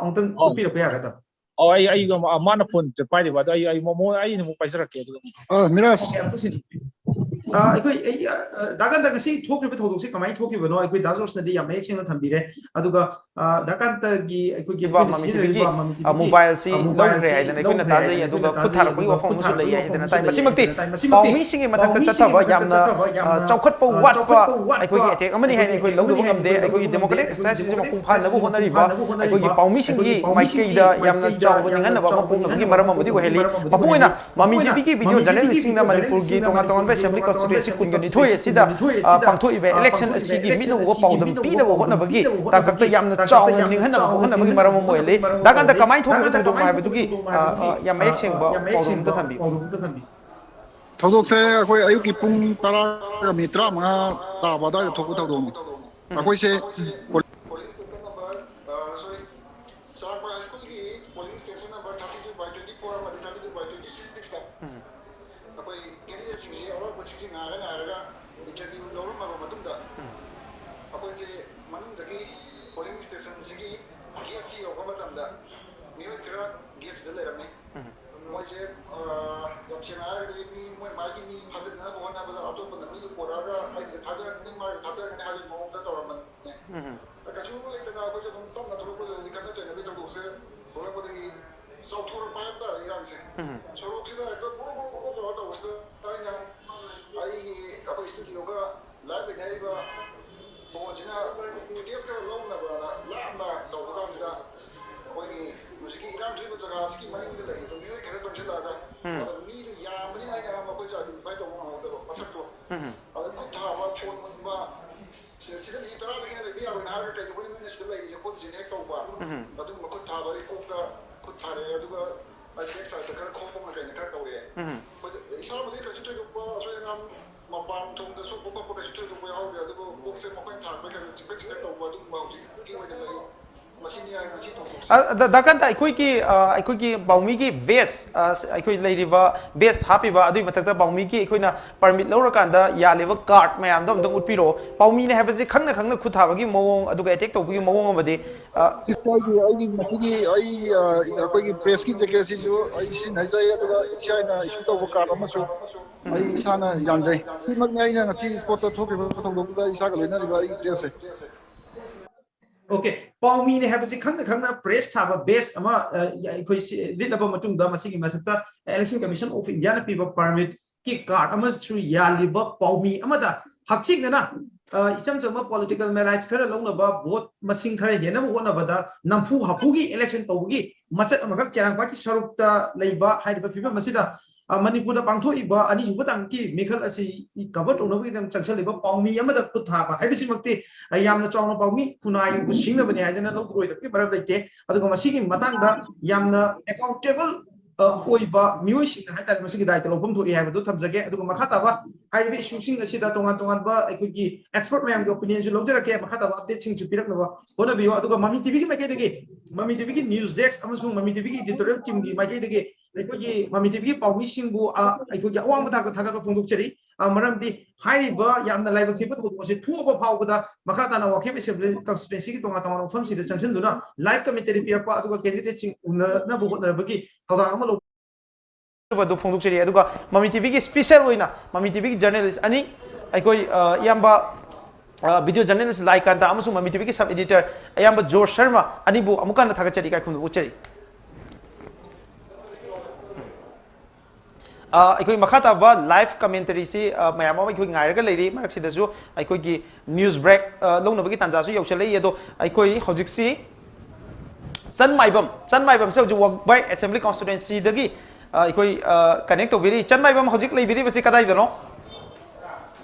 ꯑꯃꯨꯛꯇꯪ ꯎꯠꯄꯤꯔꯛꯄ ꯌꯥꯒꯗ꯭ꯔꯥ? ꯑꯣ, ꯑꯩ ꯑꯩ ꯃꯥꯅ phone ꯄꯥꯏꯔꯤꯕ ꯑꯗꯣ ꯑꯩ ꯑꯩ ꯑꯩꯅ ꯑꯃꯨꯛ ꯄꯥꯏꯖꯔꯛꯀꯦ꯫ ꯑꯗꯨꯒ ꯃꯤꯔꯥꯖ꯫ ꯑꯩꯈꯣꯏ ꯗꯥ ꯀꯥꯟꯇ, ꯉꯁꯤ ꯊꯣꯛꯈ꯭ꯔꯤꯕ ꯊꯧꯗꯣꯛꯁꯦ ꯀꯃꯥꯏꯅ ꯊꯣꯛꯈꯤꯕꯅꯣ ꯑꯩꯈꯣꯏ ꯗꯥ ꯖꯣꯔꯖꯅꯗꯤ ꯌꯥꯝ ꯃꯌꯦꯛ ꯁꯦꯡꯅ ꯊꯝꯕꯤꯔꯦ꯫ ꯑꯗꯨꯒ ꯗꯥ ꯀꯥꯟꯇꯒꯤ ꯑꯩꯈꯣꯏꯒꯤ ꯃꯃꯤ ꯇꯤꯚꯤꯒꯤ mobileꯁꯤ ꯂꯧꯈ꯭ꯔꯦ ꯍꯥꯏꯗꯅ ꯑꯩꯈꯣꯏꯅ ꯇꯥꯖꯩ꯫ ꯑꯗꯨꯒ ꯈꯨꯠ ꯊꯥꯔꯛꯄꯒꯤ ꯋꯥꯐꯝ ꯑꯃꯁꯨ ꯂꯩ ꯍꯥꯏꯗꯅ ꯇꯥꯏ꯫ ꯃꯁꯤꯃꯛꯇꯤ ꯄꯥꯎꯃꯤꯁꯤꯡꯒꯤ ꯃꯊꯛꯇ ꯆꯠꯊꯕ ꯌꯥꯝꯅ ꯆꯥꯎꯈꯠꯄ ꯋꯥꯠꯄ ꯑꯩꯈꯣꯏꯒꯤ attack ꯑꯃꯅꯤ ꯍꯥꯏꯅ ꯑꯩꯈꯣꯏ ꯂꯧꯗꯕ ꯉꯝꯗꯦ꯫ ꯑꯩꯈꯣꯏꯒꯤ democratic societyꯁꯤ ꯃꯄꯨꯡ ꯐꯥꯅꯕ ꯍꯣꯠꯅꯔꯤꯕ ꯑꯩꯈꯣꯏꯒꯤ ꯄꯥꯎꯃꯤꯁꯤꯡꯒꯤ ꯃꯥꯏꯀꯩꯗ ꯌꯥꯝꯅ ꯆꯥꯎꯕ ꯅꯤꯡꯍꯟꯅꯕ ꯑꯃ ꯄꯣꯛꯅꯕꯒꯤ ꯃꯔꯝ ꯑꯃꯗꯤ ꯑꯣꯏꯍꯜꯂꯤ꯫ ꯃꯄꯨꯡ ꯑꯣꯏꯅ ꯃꯃꯤ ꯇꯤꯚꯤꯒꯤ video journalistꯁꯤꯡꯅ ꯃꯅꯤꯄꯨꯔꯒꯤ ꯇꯣꯉꯥꯟ ꯇꯣꯉꯥꯟꯕ assembly constituency ꯀꯨꯟꯒ ꯅꯤꯊꯣꯏ ꯑꯁꯤꯗ ꯄꯥꯡꯊꯣꯛꯏꯕ election ꯑꯁꯤꯒꯤ ꯃꯤꯠꯅ ꯎꯕ ꯄꯥꯎꯗꯝ ꯄꯤꯅꯕ ꯍꯣꯠꯅꯕꯒꯤ ꯇꯥꯡꯀꯛꯇ ꯌꯥꯝꯅ ꯆꯥꯎꯅ ꯅꯤꯡꯍꯟꯅꯕ ꯄꯣꯛꯍꯟꯅꯕꯒꯤ ꯃꯔꯝ ꯑꯃ ꯑꯣꯏꯍꯜꯂꯤ꯫ ꯗꯥ ꯀꯥꯟꯇ, ꯀꯃꯥꯏꯅ ꯊꯣꯛꯈꯤꯕ ꯊꯧꯗꯣꯛꯅꯣ ꯍꯥꯏꯕꯗꯨꯒꯤ ꯌꯥꯝ ꯃꯌꯦꯛ ꯁꯦꯡꯕ ꯄꯥꯎꯗꯝ ꯑꯝꯇ ꯊꯝꯕꯤꯌꯨ꯫ ꯊꯧꯗꯣꯛꯁꯦ ꯑꯩꯈꯣꯏ ꯑꯌꯨꯛꯀꯤ ꯄꯨꯡ ꯇꯔꯥꯒ minute ꯇꯔꯥꯃꯉꯥ ꯇꯥꯕ ꯑꯗꯨꯋꯥꯏꯗ ꯊꯣꯛꯄ ꯊꯧꯗꯣꯛꯅꯤ꯫ ꯑꯩꯈꯣꯏꯁꯦ ꯆꯥꯔꯥꯛꯄꯥꯏ high schoolꯒꯤ polling station number thirty two by twenty four ꯑꯃꯗꯤ thirty two by twenty sixꯇ ꯑꯩꯈꯣꯏ candidateꯁꯤꯡꯁꯤ ꯑꯋꯥꯠꯄꯁꯤꯡꯁꯤ ꯉꯥꯏꯔ ꯉꯥꯏꯔꯒ interview ꯂꯧꯔꯝꯃꯕ ꯃꯇꯨꯡꯗ ꯑꯩꯈꯣꯏꯁꯦ ꯃꯅꯨꯡꯗꯒꯤ polling stationꯁꯤꯒꯤ gateꯁꯤ ꯌꯧꯕ ꯃꯇꯝꯗ ꯃꯤꯑꯣꯏ ꯈꯔ gateꯁꯤꯗ ꯂꯩꯔꯝꯃꯤ꯫ ꯃꯣꯏꯁꯦ ꯌꯥꯝ ꯁꯦꯡꯅ ꯍꯥꯏꯔꯒꯗꯤ ꯃꯤ ꯃꯣꯏ ꯃꯥꯒꯤ ꯃꯤ ꯐꯥꯖꯤꯟꯅꯅꯕ ꯍꯣꯠꯅꯕꯗ ꯑꯇꯣꯞꯄꯅ ꯃꯤꯗꯨ ꯄꯣꯔꯛꯑꯒ ꯑꯩꯒꯤꯗ ꯊꯥꯗꯔꯛꯀꯅꯤ, ꯃꯥꯒꯤꯗ ꯊꯥꯗꯔꯛꯀꯅꯤ ꯍꯥꯏꯕꯒꯤ ꯃꯑꯣꯡꯗ ꯇꯧꯔꯝꯕꯅꯤ꯫ ꯆꯩꯅꯕꯒꯤ ꯊꯧꯗꯣꯛꯁꯦ ꯊꯣꯛꯂꯛꯄꯗꯒꯤ ꯆꯥꯎꯊꯣꯔꯛꯄ ꯍꯥꯏꯕ ꯇꯥꯔꯦ ꯏꯔꯥꯡꯁꯦ꯫ ꯎꯝ꯫ ꯁꯣꯔꯣꯛꯁꯤꯗ ꯍꯦꯛꯇ ꯕꯣꯔꯣ ꯕꯣꯔꯣ ꯕꯣꯔꯣ ꯇꯧꯔ ꯇꯧꯕꯁꯤꯗ ꯑꯩꯅ ꯑꯩꯒꯤ, ꯑꯩꯈꯣꯏ ꯁ꯭ꯇꯨꯗꯤꯑꯣꯒ ꯂꯥꯏꯚ ꯂꯩꯅꯔꯤꯕ ꯐꯣꯟꯁꯤꯅ ꯐꯨꯇꯦꯖ ꯈꯔ ꯂꯧꯅꯕꯅ ꯂꯥꯞꯅ ꯇꯧꯕ ꯀꯥꯟꯁꯤꯗ ꯑꯩꯈꯣꯏꯒꯤ ꯍꯧꯖꯤꯛꯀꯤ ꯏꯔꯥꯡ ꯊꯣꯛꯏꯕ ꯖꯒꯥꯁꯤꯒꯤ ꯃꯅꯤꯡꯗ ꯂꯩꯔꯤꯕ ꯃꯤꯑꯣꯏ ꯈꯔ ꯆꯪꯁꯤꯜꯂꯛꯑꯒ ꯎꯝ꯫ ꯑꯗ ꯃꯤꯗꯨ ꯌꯥꯝꯕꯅꯤꯅ ꯑꯩꯅ ꯃꯈꯣꯏꯁꯦ ꯑꯥꯏꯗꯦꯟꯇꯤꯐꯥꯏ ꯇꯧꯕ ꯉꯝꯍꯧꯗꯕ ꯃꯁꯛꯇꯣ꯫ ꯎꯝ꯫ ꯑꯗꯨꯝ ꯈꯨꯠ ꯊꯥꯕ, ꯐꯣꯟ ꯃꯨꯟꯕ, ꯁꯤꯗ, ꯁꯤꯗ ꯃꯤꯅꯤꯠ ꯇꯔꯥꯗꯒꯤ ꯍꯦꯟꯅ ꯂꯩꯕ ꯌꯥꯔꯣꯏꯅ ꯍꯥꯏꯔꯒ ꯀꯩꯗꯧꯕꯩ ꯅꯣꯏꯅ ꯁꯤꯗ ꯂꯩꯔꯤꯁꯦ ꯈꯣꯠꯂꯤꯁꯦꯅ ꯍꯦꯛ ꯇꯧꯕ꯫ ꯎꯝ꯫ ꯑꯗꯨꯝꯕ ꯈꯨꯠ ꯊꯥꯕ ꯑꯩ ꯀꯣꯛꯇ ꯈꯨꯠ ꯊꯥꯔꯛꯑꯦ, ꯑꯗꯨꯒ ꯑꯩ ꯕꯦꯛ ꯁꯥꯏꯗꯠꯇ ꯈꯔ ꯈꯣꯡꯅ ꯀꯩꯅ ꯈꯔ ꯇꯧꯔꯛꯑꯦ꯫ ꯎꯝ꯫ ꯑꯩꯈꯣꯏꯗ ꯏꯁꯥꯕꯨꯗꯤ ꯀꯩꯁꯨ ꯊꯣꯏꯗꯣꯛꯄ ꯑꯁꯣꯏ ꯑꯉꯥꯝ ꯃꯄꯥꯟ ꯊꯣꯡꯗ ꯁꯣꯛꯄ ꯈꯣꯠꯄ ꯀꯩꯁꯨ ꯊꯣꯏꯗꯣꯛꯄ ꯌꯥꯎꯗꯦ, ꯑꯗꯨꯕꯨ ꯀꯣꯛꯁꯦ ꯃꯈꯣꯏꯅ ꯊꯥꯔꯛꯄ ꯀꯩꯅ ꯆꯤꯛꯄꯦꯠ ꯆꯤꯛꯄꯦꯠ ꯇꯧꯕ ꯑꯗꯨꯒꯨꯝꯕ ꯍꯧꯖꯤꯛꯀꯤ ꯑꯣꯏꯅ ꯂꯩ꯫ ꯃꯁꯤꯅꯤ ꯑꯩ ꯉꯁꯤ ꯊꯧꯗꯣꯛꯁꯦ꯫ ꯑ, ꯗ-, ꯗꯥ ꯀꯟꯇ, ꯑꯩꯈꯣꯏꯒꯤ, ꯑ, ꯑꯩꯈꯣꯏꯒꯤ ꯄꯥꯎꯃꯤꯒꯤ ꯕꯦꯁ, ꯑ, ꯑꯩꯈꯣꯏ ꯂꯩꯔꯤꯕ ꯕꯦꯁ ꯍꯥꯞꯄꯤꯕ, ꯑꯗꯨꯒꯤ ꯃꯊꯛꯇ ꯄꯥꯎꯃꯤꯒꯤ ꯑꯩꯈꯣꯏꯅ ꯄꯔꯃꯤꯠ ꯂꯧꯔꯀꯥꯟꯗ ꯌꯥꯜꯂꯤꯕ ꯀꯥꯔꯠ ꯃꯌꯥꯝꯗꯣ ꯑꯝꯇꯪ ꯎꯠꯄꯤꯔꯛꯑꯣ꯫ ꯄꯥꯎꯃꯤꯅꯦ ꯍꯥꯏꯕꯁꯤ ꯈꯪꯅ ꯈꯪꯅ ꯈꯨꯠ ꯊꯥꯕꯒꯤ ꯃꯑꯣꯡ, ꯑꯗꯨꯒ ꯑꯦꯇꯦꯛ ꯇꯧꯕꯒꯤ ꯃꯑꯣꯡ ꯑꯃꯗꯤ, ꯑ, ꯏꯁꯥꯒꯤ, ꯑꯩꯒꯤ ꯉꯁꯤꯒꯤ ꯑꯩ, ꯑ, ꯑꯩꯈꯣꯏꯒꯤ ꯄ꯭ꯔꯦꯁꯀꯤ ꯖꯦꯀꯦꯠꯁꯤꯁꯨ ꯑꯩ ꯁꯤꯖꯤꯟꯅꯖꯩ, ꯑꯗꯨꯒ ꯏꯁꯥꯅ ꯏꯁꯨ ꯇꯧꯕ ꯀꯥꯔꯠ ꯑꯃꯁꯨ ꯑꯩ ꯏꯁꯥꯅ ꯌꯥꯟꯖꯩ꯫ ꯁꯤꯃꯛꯅꯤ ꯑꯩꯅ ꯉꯁꯤ ꯁ꯭ꯄꯣꯠꯇ ꯊꯣꯛꯈꯤꯕ ꯊꯧꯗꯣꯛꯇꯨꯗ ꯏꯁꯥꯒ ꯂꯣꯏꯅꯔꯤꯕ ꯑꯩꯒꯤ ꯗ꯭ꯔꯦꯁꯁꯦ꯫ ꯑꯣꯀꯦ, ꯄꯥꯎꯃꯤꯅꯦ ꯍꯥꯏꯕꯁꯤ ꯈꯪꯅ ꯈꯪꯅ ꯄ꯭ꯔꯦꯁ ꯊꯥꯕ ꯕꯦꯁ ꯑꯃ, ꯑ, ꯑꯩꯈꯣꯏ ꯁꯤ ꯂꯤꯠꯂꯕ ꯃꯇꯨꯡꯗ ꯃꯁꯤꯒꯤ ꯃꯊꯛꯇ Election Commission of Indiaꯅ ꯄꯤꯕ ꯄꯔꯃꯤꯠꯀꯤ ꯀꯥꯔꯠ ꯑꯃꯁꯨ ꯌꯥꯜꯂꯤꯕ ꯄꯥꯎꯃꯤ ꯑꯃꯗ ꯍꯛꯊꯦꯡꯅꯅ, ꯑ, ꯏꯆꯝ ꯆꯝꯕ ꯄꯣꯂꯤꯇꯤꯀꯦꯜ ꯃꯦꯂꯥꯏꯠꯁ ꯈꯔ ꯂꯧꯅꯕ, ꯚꯣꯠ ꯃꯁꯤꯡ ꯈꯔ ꯍꯦꯟꯅꯕ ꯍꯣꯠꯅꯕꯗ ꯅꯝꯐꯨ ꯍꯥꯐꯨꯒꯤ ꯏꯂꯦꯛꯁꯟ ꯇꯧꯕꯒꯤ ꯃꯆꯠ ꯑꯃꯈꯛ ꯆꯦꯔꯥꯡꯄꯥꯠꯀꯤ ꯁꯔꯨꯛꯇ ꯂꯩꯕ ꯍꯥꯏꯔꯤꯕ ꯐꯤꯕꯝ ꯑꯁꯤꯗ, ꯑ, ꯃꯅꯤꯄꯨꯔꯗ ꯄꯥꯡꯊꯣꯛꯏꯕ ꯑꯅꯤꯁꯨꯕ ꯇꯥꯡꯀꯛꯀꯤ ꯃꯤꯈꯜ ꯑꯁꯤ ꯀꯚꯔ ꯇꯧꯅꯕꯒꯤꯗꯃꯛ ꯆꯪꯁꯤꯜꯂꯤꯕ ꯄꯥꯎꯃꯤ ꯑꯃꯗ ꯈꯨꯠ ꯊꯥꯕ ꯍꯥꯏꯕꯁꯤꯃꯛꯇꯤ, ꯑ, ꯌꯥꯝꯅ ꯆꯥꯎꯅ ꯄꯥꯎꯃꯤ ꯈꯨꯟꯅꯥꯏꯕꯨ ꯁꯤꯡꯅꯕꯅꯤ ꯍꯥꯏꯗꯅ ꯂꯧꯔꯣꯏꯗꯕꯒꯤ ꯃꯔꯝ ꯂꯩꯇꯦ꯫ ꯑꯗꯨꯒ ꯃꯁꯤꯒꯤ ꯃꯇꯥꯡꯗ ꯌꯥꯝꯅ ꯑꯦꯀꯥꯎꯟꯇꯦꯕꯜ, ꯑ, ꯑꯣꯏꯕ ꯃꯤꯑꯣꯏꯁꯤꯡꯅ ꯍꯥꯏꯇꯥꯔꯦ ꯃꯁꯤꯒꯤ ꯗꯥꯏꯇ ꯂꯧꯐꯝ ꯊꯣꯛꯏ ꯍꯥꯏꯕꯗꯨ ꯊꯝꯖꯒꯦ꯫ ꯑꯗꯨꯒ ꯃꯈꯥ ꯇꯥꯕ ꯍꯥꯏꯔꯤꯕ ꯏꯁꯨꯁꯤꯡ ꯑꯁꯤꯗ ꯇꯣꯉꯥꯟ ꯇꯣꯉꯥꯟꯕ ꯑꯩꯈꯣꯏꯒꯤ ꯑꯦꯛꯁꯄꯔꯠ ꯃꯌꯥꯝꯒꯤ ꯑꯣꯄꯤꯅꯤꯌꯟꯁꯨ ꯂꯧꯖꯔꯛꯀꯦ꯫ ꯃꯈꯥ ꯇꯥꯕ ꯑꯞꯗꯦꯠꯁꯤꯡꯁꯨ ꯄꯤꯔꯛꯅꯕ ꯍꯣꯠꯅꯕꯤꯌꯨ꯫ ꯑꯗꯨꯒ ꯃꯃꯤ ꯇꯤꯚꯤꯒꯤ ꯃꯥꯏꯀꯩꯗꯒꯤ, ꯃꯃꯤ ꯇꯤꯚꯤꯒꯤ ꯅ꯭ꯌꯨꯁ ꯗꯦꯁꯛ ꯑꯃꯁꯨꯡ ꯃꯃꯤ ꯇꯤꯚꯤꯒꯤ ꯏꯗꯤꯇꯣꯔꯤꯌꯦꯜ ꯇꯤꯝꯒꯤ ꯃꯥꯏꯀꯩꯗꯒꯤ ꯑꯩꯈꯣꯏꯒꯤ ꯃꯃꯤ ꯇꯤꯚꯤꯒꯤ ꯄꯥꯎꯃꯤꯁꯤꯡꯕꯨ, ꯑ, ꯑꯩꯈꯣꯏꯒꯤ ꯑꯋꯥꯡꯕ ꯊꯥꯛꯇ ꯊꯥꯒꯠꯄ ꯐꯣꯡꯗꯣꯛꯆꯔꯤ꯫ ꯑ, ꯃꯔꯝꯗꯤ ꯍꯥꯏꯔꯤꯕ ꯌꯥꯝꯅ ꯂꯥꯏꯕꯛ ꯊꯤꯕ ꯊꯧꯗꯣꯛ ꯑꯁꯤ ꯊꯣꯛꯑꯕ ꯐꯥꯎꯕꯗ ꯃꯈꯥ ꯇꯥꯅ ꯋꯥꯡꯈꯦꯝ ꯑꯦꯁꯦꯝꯕ꯭ꯂꯤ ꯀꯟꯁꯇꯤꯇ꯭ꯋꯦꯟꯁꯤꯒꯤ ꯇꯣꯉꯥꯟ ꯇꯣꯉꯥꯟꯕ ꯃꯐꯝꯁꯤꯗ ꯆꯪꯁꯤꯟꯗꯨꯅ ꯂꯥꯏꯚ ꯀꯃꯦꯟꯇꯔꯤ ꯄꯤꯔꯛꯄ ꯑꯗꯨꯒ ꯀꯦꯟꯗꯤꯗꯦꯠꯁꯤꯡ ꯎꯅꯅꯕ ꯍꯣꯠꯅꯕꯒꯤ ꯊꯧꯗꯥꯡ ꯑꯃ ꯂꯧ ꯑꯗꯨ ꯐꯣꯡꯗꯣꯛꯆꯔꯤ꯫ ꯑꯗꯨꯒ ꯃꯃꯤ ꯇꯤꯚꯤꯒꯤ ꯁ꯭ꯄꯤꯁꯦꯜ ꯑꯣꯏꯅ ꯃꯃꯤ ꯇꯤꯚꯤꯒꯤ ꯖꯔꯅꯦꯂꯤꯁ ꯑꯅꯤ, ꯑꯩꯈꯣꯏ, ꯑ, ꯏꯌꯥꯝꯕ ꯚꯤꯗꯤꯑꯣ ꯖꯔꯅꯦꯂꯤꯁ ꯂꯥꯏꯀꯥꯟꯇ ꯑꯃꯁꯨꯡ ꯃꯃꯤ ꯇꯤꯚꯤꯒꯤ ꯁꯕ ꯑꯦꯗꯤꯇꯔ ꯑꯌꯥꯝꯕ ꯖꯣꯔꯖ ꯁꯔꯃ ꯑꯅꯤꯕꯨ ꯑꯃꯨꯛ ꯍꯟꯅ ꯊꯥꯒꯠꯆꯔꯤ, ꯏꯀꯥꯏ ꯈꯨꯝꯅꯕ ꯎꯠꯆꯔꯤ꯫ ꯑ, ꯑꯩꯈꯣꯏ ꯃꯈꯥ ꯇꯥꯕ ꯂꯥꯏꯚ ꯀꯃꯦꯟꯇꯔꯤꯁꯤ, ꯑ, ꯃꯌꯥꯝ ꯑꯃ ꯑꯩꯈꯣꯏ ꯉꯥꯏꯔꯒ ꯂꯩꯔꯤ꯫ ꯃꯔꯛꯁꯤꯗꯁꯨ ꯑꯩꯈꯣꯏꯒꯤ ꯅ꯭ꯌꯨꯁ ꯕ꯭ꯔꯦꯛ, ꯑ, ꯂꯧꯅꯕꯒꯤ ꯇꯥꯟꯖꯥꯁꯨ ꯌꯧꯁꯤꯜꯂꯛꯏ꯫ ꯑꯗꯣ ꯑꯩꯈꯣꯏ ꯍꯧꯖꯤꯛꯁꯤ ꯆꯟꯃꯥꯏꯕꯝ, ꯆꯟꯃꯥꯏꯕꯝꯁꯦ ꯍꯧꯖꯤꯛ ꯋꯥꯕꯥꯏ ꯑꯦꯁꯦꯝꯕ꯭ꯂꯤ ꯀꯣꯟꯁꯇꯤꯇ꯭ꯋꯦꯟꯁꯤꯗꯒꯤ, ꯑ, ꯑꯩꯈꯣꯏ, ꯑ, ꯀꯅꯦꯛ ꯇꯧꯕꯤꯔꯤ꯫ ꯆꯟꯃꯥꯏꯕꯝ ꯍꯧꯖꯤꯛ ꯂꯩꯕꯤꯔꯤꯕꯁꯤ ꯀꯗꯥꯏꯗꯅꯣ?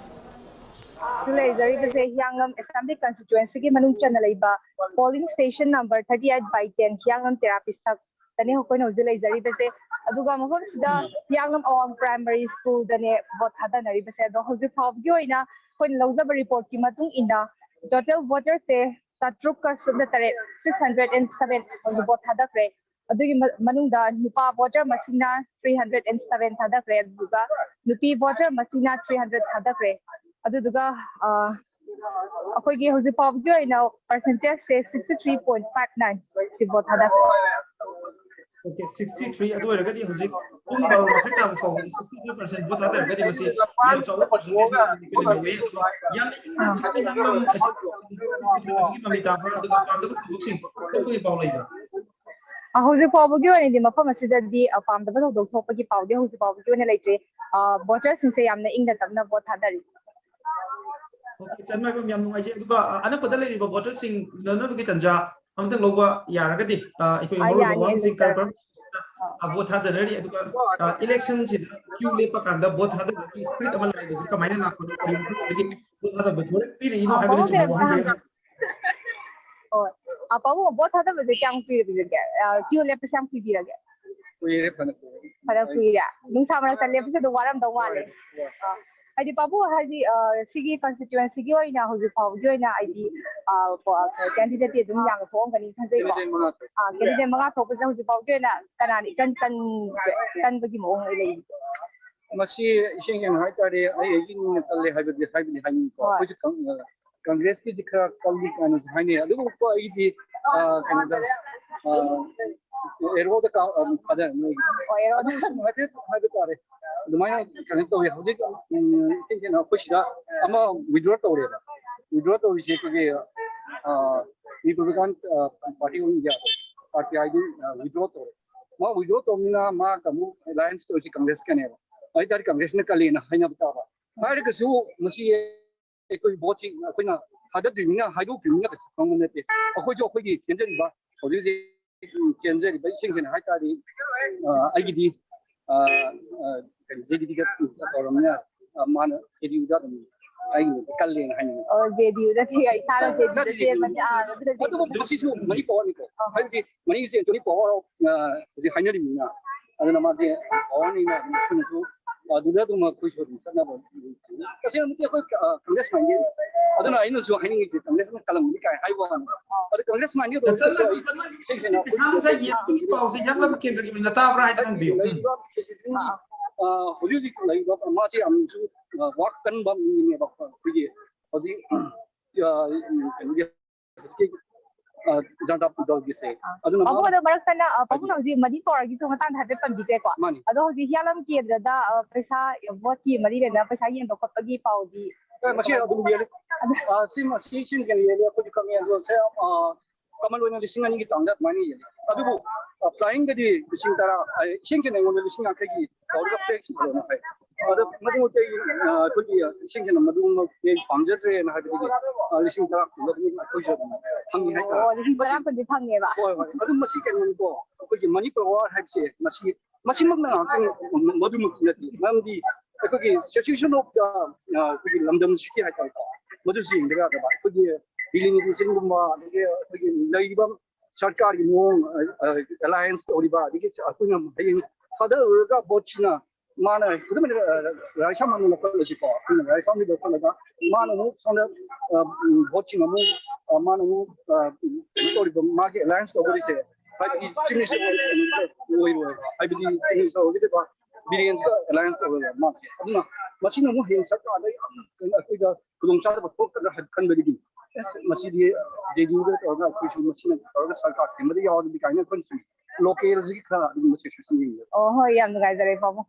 ꯂꯩꯖꯔꯤꯕꯁꯦ ꯍꯤꯌꯥꯡꯂꯝ ꯑꯦꯁꯦꯝꯕ꯭ꯂꯤ ꯀꯟꯁꯇꯤꯇ꯭ꯋꯦꯟꯁꯤꯒꯤ ꯃꯅꯨꯡ ꯆꯟꯅ ꯂꯩꯕ polling station number thirty eight by ten ꯍꯤꯌꯥꯡꯂꯝ ꯇꯦꯔꯥ ꯄꯤꯁꯛ ꯇꯅꯤ ꯑꯩꯈꯣꯏꯅ ꯍꯧꯖꯤꯛ ꯂꯩꯖꯔꯤꯕꯁꯦ꯫ ꯑꯗꯨꯒ ꯃꯐꯝꯁꯤꯗ ꯍꯤꯌꯥꯡꯂꯝ ꯑꯋꯥꯡ ꯄ꯭ꯔꯥꯏꯃꯥꯔꯤ ꯁ꯭ꯀꯨꯜꯗꯅꯦ ꯚꯣꯠ ꯊꯥꯗꯅꯔꯤꯕꯁꯦ꯫ ꯑꯗꯣ ꯍꯧꯖꯤꯛ ꯐꯥꯎꯕꯒꯤ ꯑꯣꯏꯅ ꯑꯩꯈꯣꯏꯅ ꯂꯧꯖꯕ ꯔꯤꯄꯣꯔꯠꯀꯤ ꯃꯇꯨꯡ ꯏꯟꯅ ꯇꯣꯇꯦꯜ ꯚꯣꯇꯔꯁꯦ ꯆꯥꯇ꯭ꯔꯨꯛꯀ ꯁꯨꯞꯅ ꯇꯔꯦꯠ, six hundred and seven ꯍꯧꯖꯤꯛ ꯚꯣꯠ ꯊꯥꯗꯈ꯭ꯔꯦ꯫ ꯑꯗꯨꯒꯤ ꯃ- ꯃꯅꯨꯡꯗ ꯅꯨꯄꯥ ꯚꯣꯇꯔ ꯃꯁꯤꯡꯅ three hundred and seven ꯊꯥꯗꯈ꯭ꯔꯦ, ꯑꯗꯨꯗꯨꯒ ꯅꯨꯄꯤ ꯚꯣꯇꯔ ꯃꯁꯤꯡꯅ three hundred ꯊꯥꯗꯈ꯭ꯔꯦ꯫ ꯑꯗꯨꯗꯨꯒ ꯑ, ꯑꯩꯈꯣꯏꯒꯤ ꯍꯧꯖꯤꯛ ꯐꯥꯎꯕꯒꯤ ꯑꯣꯏꯅ ꯄꯔꯁꯦꯟꯇꯦꯖꯁꯦ sixty three point five nine ꯁꯤ ꯚꯣꯠ ꯊꯥꯗꯈ꯭ꯔꯦ꯫ Okay, sixty three. ꯑꯗꯨ ꯑꯣꯏꯔꯒꯗꯤ ꯍꯧꯖꯤꯛ ꯄꯨꯡ ꯕꯥꯔꯣ ꯃꯈꯥꯏ ꯇꯥꯕ ꯐꯥꯎꯕꯗ sixty three percent ꯚꯣꯠ ꯊꯥꯗꯔꯒꯗꯤ ꯃꯁꯤ ꯌꯥꯝ ꯆꯥꯎꯕ ꯄꯔꯁꯦꯟꯇꯦꯖ ꯑꯃ ꯑꯩꯈꯣꯏꯅ ꯂꯧꯋꯦ꯫ ꯑꯗꯨꯒ ꯌꯥꯝꯅ ꯏꯪꯅ ꯆꯤꯛꯅ ꯍꯤꯌꯥꯡꯂꯝ ꯃꯃꯤ ꯇꯥꯕ꯭ꯔꯥ? ꯑꯗꯨꯒ ꯄꯥꯝꯗꯕ ꯊꯧꯗꯣꯛꯁꯤꯡ ꯊꯣꯛꯄꯒꯤ ꯄꯥꯎ ꯂꯩꯕ꯭ꯔꯥ? ꯑ, ꯍꯧꯖꯤꯛ ꯐꯥꯎꯕꯒꯤ ꯑꯣꯏꯅꯗꯤ ꯃꯐꯝ ꯑꯁꯤꯗꯗꯤ, ꯑ, ꯄꯥꯝꯗꯕ ꯊꯧꯗꯣꯛ ꯊꯣꯛꯄꯒꯤ ꯄꯥꯎꯗꯤ ꯍꯧꯖꯤꯛ ꯐꯥꯎꯕꯒꯤ ꯑꯣꯏꯅ ꯂꯩꯇ꯭ꯔꯤ꯫ ꯑ, ꯚꯣꯇꯔꯁꯤꯡꯁꯦ ꯌꯥꯝꯅ ꯏꯪꯅ ꯇꯞꯅ ꯚꯣꯠ ꯊꯥꯗꯔꯤ꯫ ꯑꯣꯀꯦ, ꯆꯟꯃꯥꯏꯕꯝ, ꯌꯥꯝ ꯅꯨꯡꯉꯥꯏꯖꯩ꯫ ꯑꯗꯨꯒ ꯑ, ꯑꯅꯛꯄꯗ ꯂꯩꯔꯤꯕ ꯚꯣꯇꯔꯁꯤꯡ ꯎꯅꯅꯕꯒꯤ ꯇꯥꯟꯖꯥ ꯑꯃꯇꯪ ꯂꯧꯕ ꯌꯥꯔꯒꯗꯤ, ꯑ, ꯑꯩꯈꯣꯏꯒꯤ ꯑ, ꯃꯔꯨꯑꯣꯏꯕ ꯌꯥꯅꯤ, ꯋꯥꯍꯪꯁꯤꯡ ꯑꯗꯨꯝ ꯆꯠ- ꯀꯔꯝ ꯀꯔꯝꯕ ꯁꯤꯁꯇꯦꯝꯗ, ꯑ, ꯚꯣꯠ ꯊꯥꯗꯅꯔꯤ? ꯑꯗꯨꯒ, ꯑ, ꯏꯂꯦꯛꯁꯟꯁꯤꯗ ꯀ꯭ꯌꯨ ꯂꯦꯞꯄ ꯀꯥꯟꯗ ꯚꯣꯠ ꯊꯥꯗꯕꯒꯤ ꯁ꯭ꯄꯤꯔꯤꯠ ꯑꯃ ꯂꯥꯛꯏꯕꯁꯦ ꯀꯃꯥꯏꯅ ꯂꯥꯛꯄꯅꯣ? ꯀꯔꯤ ꯃꯐꯝꯗꯒꯤ ꯚꯣꯠ ꯊꯥꯗꯕ ꯊꯣꯔꯛꯄꯤꯔꯛꯏꯅꯣ ꯑ, ꯄꯥꯕꯨꯡ ꯍꯥꯏꯕꯅꯆꯤꯡꯕ ꯀꯩꯅꯣꯝꯇ ꯋꯥꯍꯪ ꯀꯌꯥ ꯍꯪꯒꯦ꯫ ꯍꯣꯏ꯫ ꯑ, ꯄꯥꯕꯨꯡ, ꯚꯣꯠ ꯊꯥꯗꯕꯁꯦ ꯀꯌꯥꯝ ꯀꯨꯏꯔꯒꯦ? ꯑ, ꯀ꯭ꯌꯨ ꯂꯦꯞꯄꯁꯦ ꯌꯥꯝ ꯀꯨꯏꯕꯤꯔꯒꯦ? ꯀꯨꯏꯔꯦ, ꯐꯅ ꯀꯨꯏꯔꯦ꯫ ꯈꯔ ꯀꯨꯏꯔꯦ꯫ ꯅꯨꯡꯁꯥ ꯃꯔꯛꯇ ꯂꯦꯞꯄꯁꯦ ꯑꯗꯨꯝ ꯋꯥꯔꯝꯗꯧ ꯃꯥꯜꯂꯦ꯫ ꯑ, ꯍꯥꯏꯗꯤ ꯄꯥꯕꯨꯡ, ꯍꯥꯏꯗꯤ, ꯑ, ꯁꯤꯒꯤ ꯀꯟꯁꯇꯤꯇ꯭ꯋꯦꯟꯁꯤꯒꯤ ꯑꯣꯏꯅ ꯍꯧꯖꯤꯛ ꯐꯥꯎꯕꯒꯤ ꯑꯣꯏꯅ ꯍꯥꯏꯗꯤ, ꯑ, ꯀꯦꯟꯗꯤꯗꯦꯠꯇꯤ ꯑꯗꯨꯝ ꯌꯥꯝꯅ ꯊꯣꯛꯑꯝꯒꯅꯤ ꯈꯟꯖꯩꯀꯣ꯫ ꯀꯦꯟꯗꯤꯗꯦꯠ ꯃꯉꯥ ꯊꯣꯛꯑꯦ꯫ ꯑ, ꯀꯦꯟꯗꯤꯗꯦꯠ ꯃꯉꯥ ꯊꯣꯛꯄꯁꯤꯗ ꯍꯧꯖꯤꯛ ꯐꯥꯎꯒꯤ ꯑꯣꯏꯅ ꯀꯅꯥꯅ ꯏꯀꯟ ꯀꯟ-, ꯀꯟꯕꯒꯤ ꯃꯑꯣꯡ ꯑꯣꯏ ꯂꯩꯔꯤ? ꯃꯁꯤ ꯏꯁꯦꯡ ꯁꯦꯡꯅ ꯍꯥꯏꯇꯥꯔꯦ, ꯑꯩ ꯑꯩꯒꯤ ꯅꯤꯡꯅ ꯀꯜꯂꯦ ꯍꯥꯏꯕꯗꯤ ꯍꯥꯏꯕꯗꯤ ꯍꯥꯏꯅꯤꯡꯉꯤꯀꯣ꯫ ꯍꯣꯏ꯫ ꯑꯩꯈꯣꯏꯁꯨ ꯀꯪ-, ꯀꯪꯒ꯭ꯔꯦꯁꯀꯤꯗꯤ ꯈꯔ ꯀꯜꯂꯤ ꯀꯥꯏꯅꯁꯨ ꯍꯥꯏꯅꯩ꯫ ꯑꯗꯨꯕꯨ ꯑꯩꯒꯤꯗꯤ, ꯑ, ꯀꯩꯅꯣꯗ, ꯑ, ꯑꯦꯔꯣꯗ ꯀꯥ-, ꯑ, ꯊꯥꯗꯔꯅꯤ ꯑꯩꯒꯤꯗꯤ꯫ ꯑꯣ, ꯑꯦꯔꯣꯗ꯫ ꯑꯗꯨꯝ ꯁꯨꯝ ꯍꯥꯏꯐꯦꯠ ꯍꯥꯏꯕ ꯇꯥꯔꯦ꯫ ꯑꯗꯨꯃꯥꯏꯅ ꯀꯩꯅꯣ ꯇꯧꯋꯤ꯫ ꯍꯧꯖꯤꯛ, ꯎꯝ, ꯏꯁꯦꯡ ꯁꯦꯡꯅ ꯑꯩꯈꯣꯏ ꯁꯤꯗ ꯑꯃ withdraw ꯇꯧꯔꯦꯕ꯫ ꯋꯤꯗ꯭ꯔꯣ ꯇꯧꯔꯤꯁꯦ ꯑꯩꯈꯣꯏꯒꯤ Republican Party of India, party ꯑꯥꯏ ꯗꯤ ꯋꯤꯗ꯭ꯔꯣ ꯇꯧꯔꯦ꯫ ꯃꯥ ꯋꯤꯗ꯭ꯔꯣ ꯇꯧꯕꯅꯤꯅ ꯃꯥꯒ ꯑꯃꯨꯛ ꯑꯦꯂꯥꯏꯟꯁ ꯇꯧꯔꯤꯁꯦ ꯀꯪꯒ꯭ꯔꯦꯁꯀꯅꯦꯕ꯫ ꯑꯗꯨ ꯇꯥꯔꯗꯤ ꯀꯪꯒ꯭ꯔꯦꯁꯅ ꯀꯜꯂꯦꯅ ꯍꯥꯏꯅꯕ ꯇꯥꯕ꯫ ꯍꯥꯏꯔꯒꯁꯨ ꯃꯁꯤ ꯑꯩꯈꯣꯏ ꯚꯣꯠꯁꯤ ꯑꯩꯈꯣꯏꯅ ꯊꯥꯗꯗ꯭ꯔꯤꯕꯅꯤꯅ, ꯍꯥꯏꯗꯣꯛꯇ꯭ꯔꯤꯕꯅꯤꯅ ꯀꯩꯁꯨ ꯈꯪꯕ ꯅꯠꯇꯦ꯫ ꯑꯩꯈꯣꯏꯁꯨ ꯑꯩꯈꯣꯏꯒꯤ ꯆꯦꯟꯖꯔꯤꯕ, ꯍꯧꯖꯤꯛ ꯍꯧꯖꯤꯛ ꯆꯦꯟꯖꯔꯤꯕ ꯏꯁꯤꯡꯁꯤꯅ ꯍꯥꯏ ꯇꯥꯔꯗꯤ, ꯑ, ꯑꯩꯒꯤꯗꯤ, ꯑ, ꯑ, ꯀꯩꯅꯣ, ꯖꯦ ꯗꯤ ꯄꯤꯒ ꯇꯧꯔꯕꯅꯤꯅ, ꯑ, ꯃꯥꯅ ꯖꯦ ꯗꯤ ꯌꯨꯗ ꯑꯗꯨꯝ ꯑꯩꯒꯤ ꯀꯜꯂꯦꯅ ꯍꯥꯏꯅꯤꯡꯉꯤ꯫ ꯑꯣ, ꯖꯦ ꯗꯤ ꯌꯨꯗ ꯊꯤ-, ꯏꯁꯥꯅ ꯖꯦ ꯗꯤ ꯌꯨꯗ ꯆꯦꯟꯕꯅꯦ꯫ ꯑꯥ, ꯑꯗꯨꯅ ꯖꯦ ꯗꯤ ꯌꯨ ꯑꯗꯨꯕꯨ ꯃꯁꯤꯁꯨ ꯃꯅꯤ ꯄꯋꯥꯔꯅꯤꯀꯣ꯫ ꯑꯥ꯫ ꯍꯥꯏꯕꯗꯤ ꯃꯅꯤꯁꯦ ꯇ꯭ꯋꯦꯟꯇꯤ ꯄꯋꯥꯔ ꯑꯣꯐ, ꯑ, ꯍꯧꯖꯤꯛ ꯍꯥꯏꯅꯔꯤꯕꯅꯤꯅ, ꯑꯗꯨꯅ ꯃꯥꯁꯦ ꯄꯋꯥꯔꯅꯤꯅ ꯑꯗꯨꯝ ꯑꯩꯈꯣꯏꯅꯁꯨ ꯑꯗꯨꯗ ꯑꯗꯨꯝ ꯑꯩꯈꯣꯏꯁꯨ ꯑꯗꯨꯝ ꯆꯠꯅꯕ꯫ ꯇꯁꯦꯡꯅꯃꯛꯀꯤ ꯑꯩꯈꯣꯏ, ꯑ, ꯀꯪꯒ꯭ꯔꯦꯁ ꯃꯥꯏꯟꯗꯦꯗ꯫ ꯑꯗꯨꯅ ꯑꯩꯅꯁꯨ ꯍꯥꯏꯅꯤꯡꯉꯤꯁꯦ ꯀꯪꯒ꯭ꯔꯦꯁꯅ ꯀꯜꯂꯝꯒꯅꯤ ꯀꯥꯏ ꯍꯥꯏꯕ ꯋꯥꯅꯤ꯫ ꯑꯗꯨ ꯀꯪꯒ꯭ꯔꯦꯁ ꯃꯥꯏꯟꯗꯦꯗ ꯑꯣꯏꯔꯒꯁꯨ ꯑꯩ ꯏꯁꯦꯡ ꯁꯦꯡꯅ ꯑꯩꯈꯣꯏ ꯄꯩꯁꯥ ꯅꯨꯡꯁꯥ ꯌꯦꯟꯕꯒꯤ ꯄꯥꯎꯁꯦ ꯌꯥꯡꯂꯕ ꯀꯦꯟꯗ꯭ꯔꯒꯤ ꯃꯤꯅ ꯇꯥꯕ꯭ꯔꯥ ꯍꯥꯏꯗꯤ ꯈꯪꯕꯤꯌꯨ꯫ ꯎꯝ꯫ ꯂꯩꯔꯤꯕ ꯁꯤꯆꯨꯋꯦꯁꯟꯒꯤ, ꯑ, ꯍꯧꯖꯤꯛ ꯍꯧꯖꯤꯛ ꯂꯩꯔꯤꯕ ꯃꯥꯁꯦ ꯌꯥꯝꯅꯁꯨ, ꯑ, ꯋꯥꯛ ꯀꯟꯕ ꯃꯤꯅꯦꯕ꯫ ꯑꯩꯈꯣꯏꯒꯤ ꯍꯧꯖꯤꯛ, ꯑ, ꯀꯩꯅꯣꯒꯤ ꯍꯧꯖꯤꯛꯀꯤ, ꯑ, ꯖꯅꯇꯥ ꯗꯜꯒꯤꯁꯦ꯫ ꯑꯥ꯫ ꯑꯗꯨꯅ ꯄꯥꯕꯨꯡ, ꯃꯥꯅ ꯑꯗꯣ ꯃꯔꯛ ꯊꯠꯅ, ꯑ, ꯄꯥꯕꯨꯡꯅ ꯍꯥꯏꯕꯤꯌꯨ꯫ ꯍꯧꯖꯤꯛ ꯃꯅꯤ ꯄꯋꯥꯔꯒꯤꯁꯨ ꯃꯇꯥꯡꯗ ꯍꯥꯏꯐꯦꯠ ꯄꯟꯕꯤꯗ꯭ꯔꯦꯀꯣ꯫ ꯃꯥꯅꯤ꯫ ꯑꯗꯣ ꯍꯧꯖꯤꯛ ꯍꯤꯌꯥꯂꯝ ꯀꯦꯟꯗ꯭ꯔꯗ, ꯑ, ꯄꯩꯁꯥ, ꯚꯣꯠꯀꯤ ꯃꯔꯤ ꯂꯩꯅꯅ ꯄꯩꯁꯥ ꯌꯦꯟꯕ ꯈꯣꯠꯄꯒꯤ ꯄꯥꯎꯗꯤ ꯑꯦ, ꯃꯁꯤ ꯑꯗꯨꯝ ꯌꯦꯜꯂꯤ꯫ ꯑꯗꯨ ꯑ, ꯁꯤ, ꯃꯁꯤ, ꯁꯤ ꯌꯦꯜꯂꯤ, ꯌꯦꯜꯂꯤ꯫ ꯑꯩꯈꯣꯏꯁꯨ ꯈꯪꯉꯦ꯫ ꯑꯗꯣ ꯁꯦ, ꯑ, ꯀꯃꯟ ꯑꯣꯏꯅ ꯂꯤꯁꯤꯡ ꯑꯅꯤꯒꯤ ꯆꯥꯡꯗ ꯑꯗꯨꯃꯥꯏꯅ ꯌꯦꯜꯂꯤ꯫ ꯑꯗꯨꯕꯨ, ꯑ, ꯐ꯭ꯂꯥꯏꯌꯤꯡꯗꯗꯤ ꯂꯤꯁꯤꯡ ꯇꯔꯥ, ꯑ, ꯏꯁꯤꯡ ꯈꯦꯅ ꯑꯩꯉꯣꯟꯗ ꯂꯤꯁꯤꯡ ꯌꯥꯡꯈꯩꯒꯤ ꯇꯧꯔꯒ ꯐ꯭ꯂꯦꯛ ꯁꯤꯡꯕꯅ ꯐꯩ꯫ ꯑꯗꯣ ꯃꯗꯨꯃꯛꯇꯤ ꯑꯩ, ꯑ, ꯑꯩꯈꯣꯏꯒꯤ ꯏꯁꯤꯡ ꯈꯦꯅ ꯃꯗꯨꯃꯛꯇꯤ ꯑꯩ ꯄꯥꯝꯖꯗ꯭ꯔꯦꯅ ꯍꯥꯏꯕꯗꯒꯤ, ꯑ, ꯂꯤꯁꯤꯡ ꯇꯔꯥ ꯀꯨꯟ ꯑꯗꯨꯝ ꯑꯩꯈꯣꯏꯁꯨ ꯑꯗꯨꯝ ꯐꯪꯉꯤ ꯍꯥꯏꯇꯥꯔꯦ꯫ ꯑꯣ, ꯂꯤꯁꯤꯡ ꯇꯔꯥ ꯀꯨꯟꯗꯤ ꯐꯪꯉꯦꯕ? ꯍꯣꯏ, ꯍꯣꯏ꯫ ꯑꯗꯨ ꯃꯁꯤ ꯀꯩꯅꯣꯅꯤꯀꯣ, ꯑꯩꯈꯣꯏꯒꯤ ꯃꯅꯤ ꯄꯋꯥꯔ ꯍꯥꯏꯕꯁꯦ ꯃꯁꯤ, ꯃꯁꯤꯃꯛꯅ ꯉꯥꯛꯇꯪ ꯃꯗꯨꯃꯛꯇꯤ ꯅꯠꯇꯦ꯫ ꯃꯔꯝꯗꯤ ꯑꯩꯈꯣꯏꯒꯤ ꯁꯤꯆꯨꯋꯦꯁꯟ ꯑꯣꯐ ꯗ, ꯑ, ꯑꯩꯈꯣꯏꯒꯤ ꯂꯝꯗꯝꯁꯤꯒꯤ ꯍꯥꯏꯇꯥꯔꯦꯀꯣ, ꯃꯗꯨꯁꯨ ꯌꯦꯡꯗꯕ ꯌꯥꯗꯕ꯫ ꯑꯩꯈꯣꯏꯒꯤ ꯗꯤꯂꯤꯃꯤꯇꯦꯁꯟꯒꯨꯝꯕ, ꯑꯗꯒꯤ ꯑꯩꯈꯣꯏꯒꯤ ꯂꯩꯔꯤꯕ ꯁꯔꯀꯥꯔꯒꯤ ꯃꯑꯣꯡ, ꯑ, ꯑ, ꯑꯦꯂꯥꯏꯌꯦꯟꯁ ꯇꯧꯔꯤꯕ, ꯑꯗꯒꯤ ꯑꯩꯈꯣꯏꯅ ꯍꯌꯦꯡ ꯊꯥꯗꯔꯨꯔꯒ ꯚꯣꯠꯁꯤꯅ ꯃꯥꯅ ꯈꯨꯗꯝ ꯑꯣꯏꯅ, ꯑ, ꯔꯥꯙꯦꯁ꯭ꯌꯥꯝ ꯑꯃ ꯂꯧꯈꯠꯂꯁꯤꯀꯣ, ꯑꯩꯈꯣꯏꯅ ꯔꯥꯙꯦꯁ꯭ꯌꯥꯝꯒꯤ ꯂꯧꯈꯠꯂꯒ ꯃꯥꯅ ꯑꯃꯨꯛ ꯁꯣꯝꯗ, ꯑ, ꯎꯝ, ꯚꯣꯠꯁꯤꯡ ꯑꯃꯨꯛ, ꯑ, ꯃꯥꯅ ꯑꯃꯨꯛ, ꯑ, ꯀꯩꯅꯣ ꯇꯧꯔꯤꯕ, ꯃꯥꯒꯤ ꯑꯦꯂꯥꯏꯌꯦꯟꯁ ꯇꯧꯗꯣꯏꯁꯦ, ꯍꯥꯏꯕꯗꯤ ꯆꯤꯐ ꯃꯤꯅꯤꯁꯇꯔ ꯑꯣꯏꯔꯣꯏꯕ, ꯍꯥꯏꯕꯗꯤ ꯆꯤꯐ ꯃꯤꯅꯤꯁꯇꯔ ꯑꯣꯏꯒꯗꯕ ꯕꯤꯔꯦꯟꯒ ꯑꯦꯂꯥꯏꯌꯦꯟꯁ ꯇꯧꯔꯒ ꯃꯥꯁꯦ꯫ ꯑꯗꯨꯅ ꯃꯁꯤꯅ ꯑꯃꯨꯛ ꯍꯌꯦꯡ ꯁꯔꯀꯥꯔꯗ ꯌꯥꯝꯅ ꯑꯩꯈꯣꯏꯗ ꯈꯨꯗꯣꯡꯆꯥꯗꯕ ꯊꯣꯛꯀꯗ꯭ꯔꯥ ꯍꯥꯏꯅ ꯈꯟꯕꯗꯒꯤ, ꯑꯁ, ꯃꯁꯤꯗꯤ ꯖꯦ ꯗꯤ ꯌꯨꯗ ꯇꯧꯔꯒ ꯑꯩꯈꯣꯏꯁꯨ ꯃꯁꯤꯅ ꯇꯧꯔꯒ ꯁꯔꯀꯥꯔ ꯁꯦꯝꯕꯗ ꯌꯥꯎꯔꯗꯤ ꯀꯥꯏꯅ ꯑꯩꯈꯣꯏꯅ ꯁꯨꯝ ꯂꯣꯀꯦꯜꯁꯤꯒꯤ ꯈꯔ ꯑꯗꯨꯒꯨꯝꯕ ꯁꯤꯆꯨꯋꯦꯁꯟ ꯌꯦꯡꯕ꯫ ꯑꯣ, ꯍꯣꯏ, ꯌꯥꯝ ꯅꯨꯡꯉꯥꯏꯖꯔꯦ, ꯄꯥꯕꯨꯡ꯫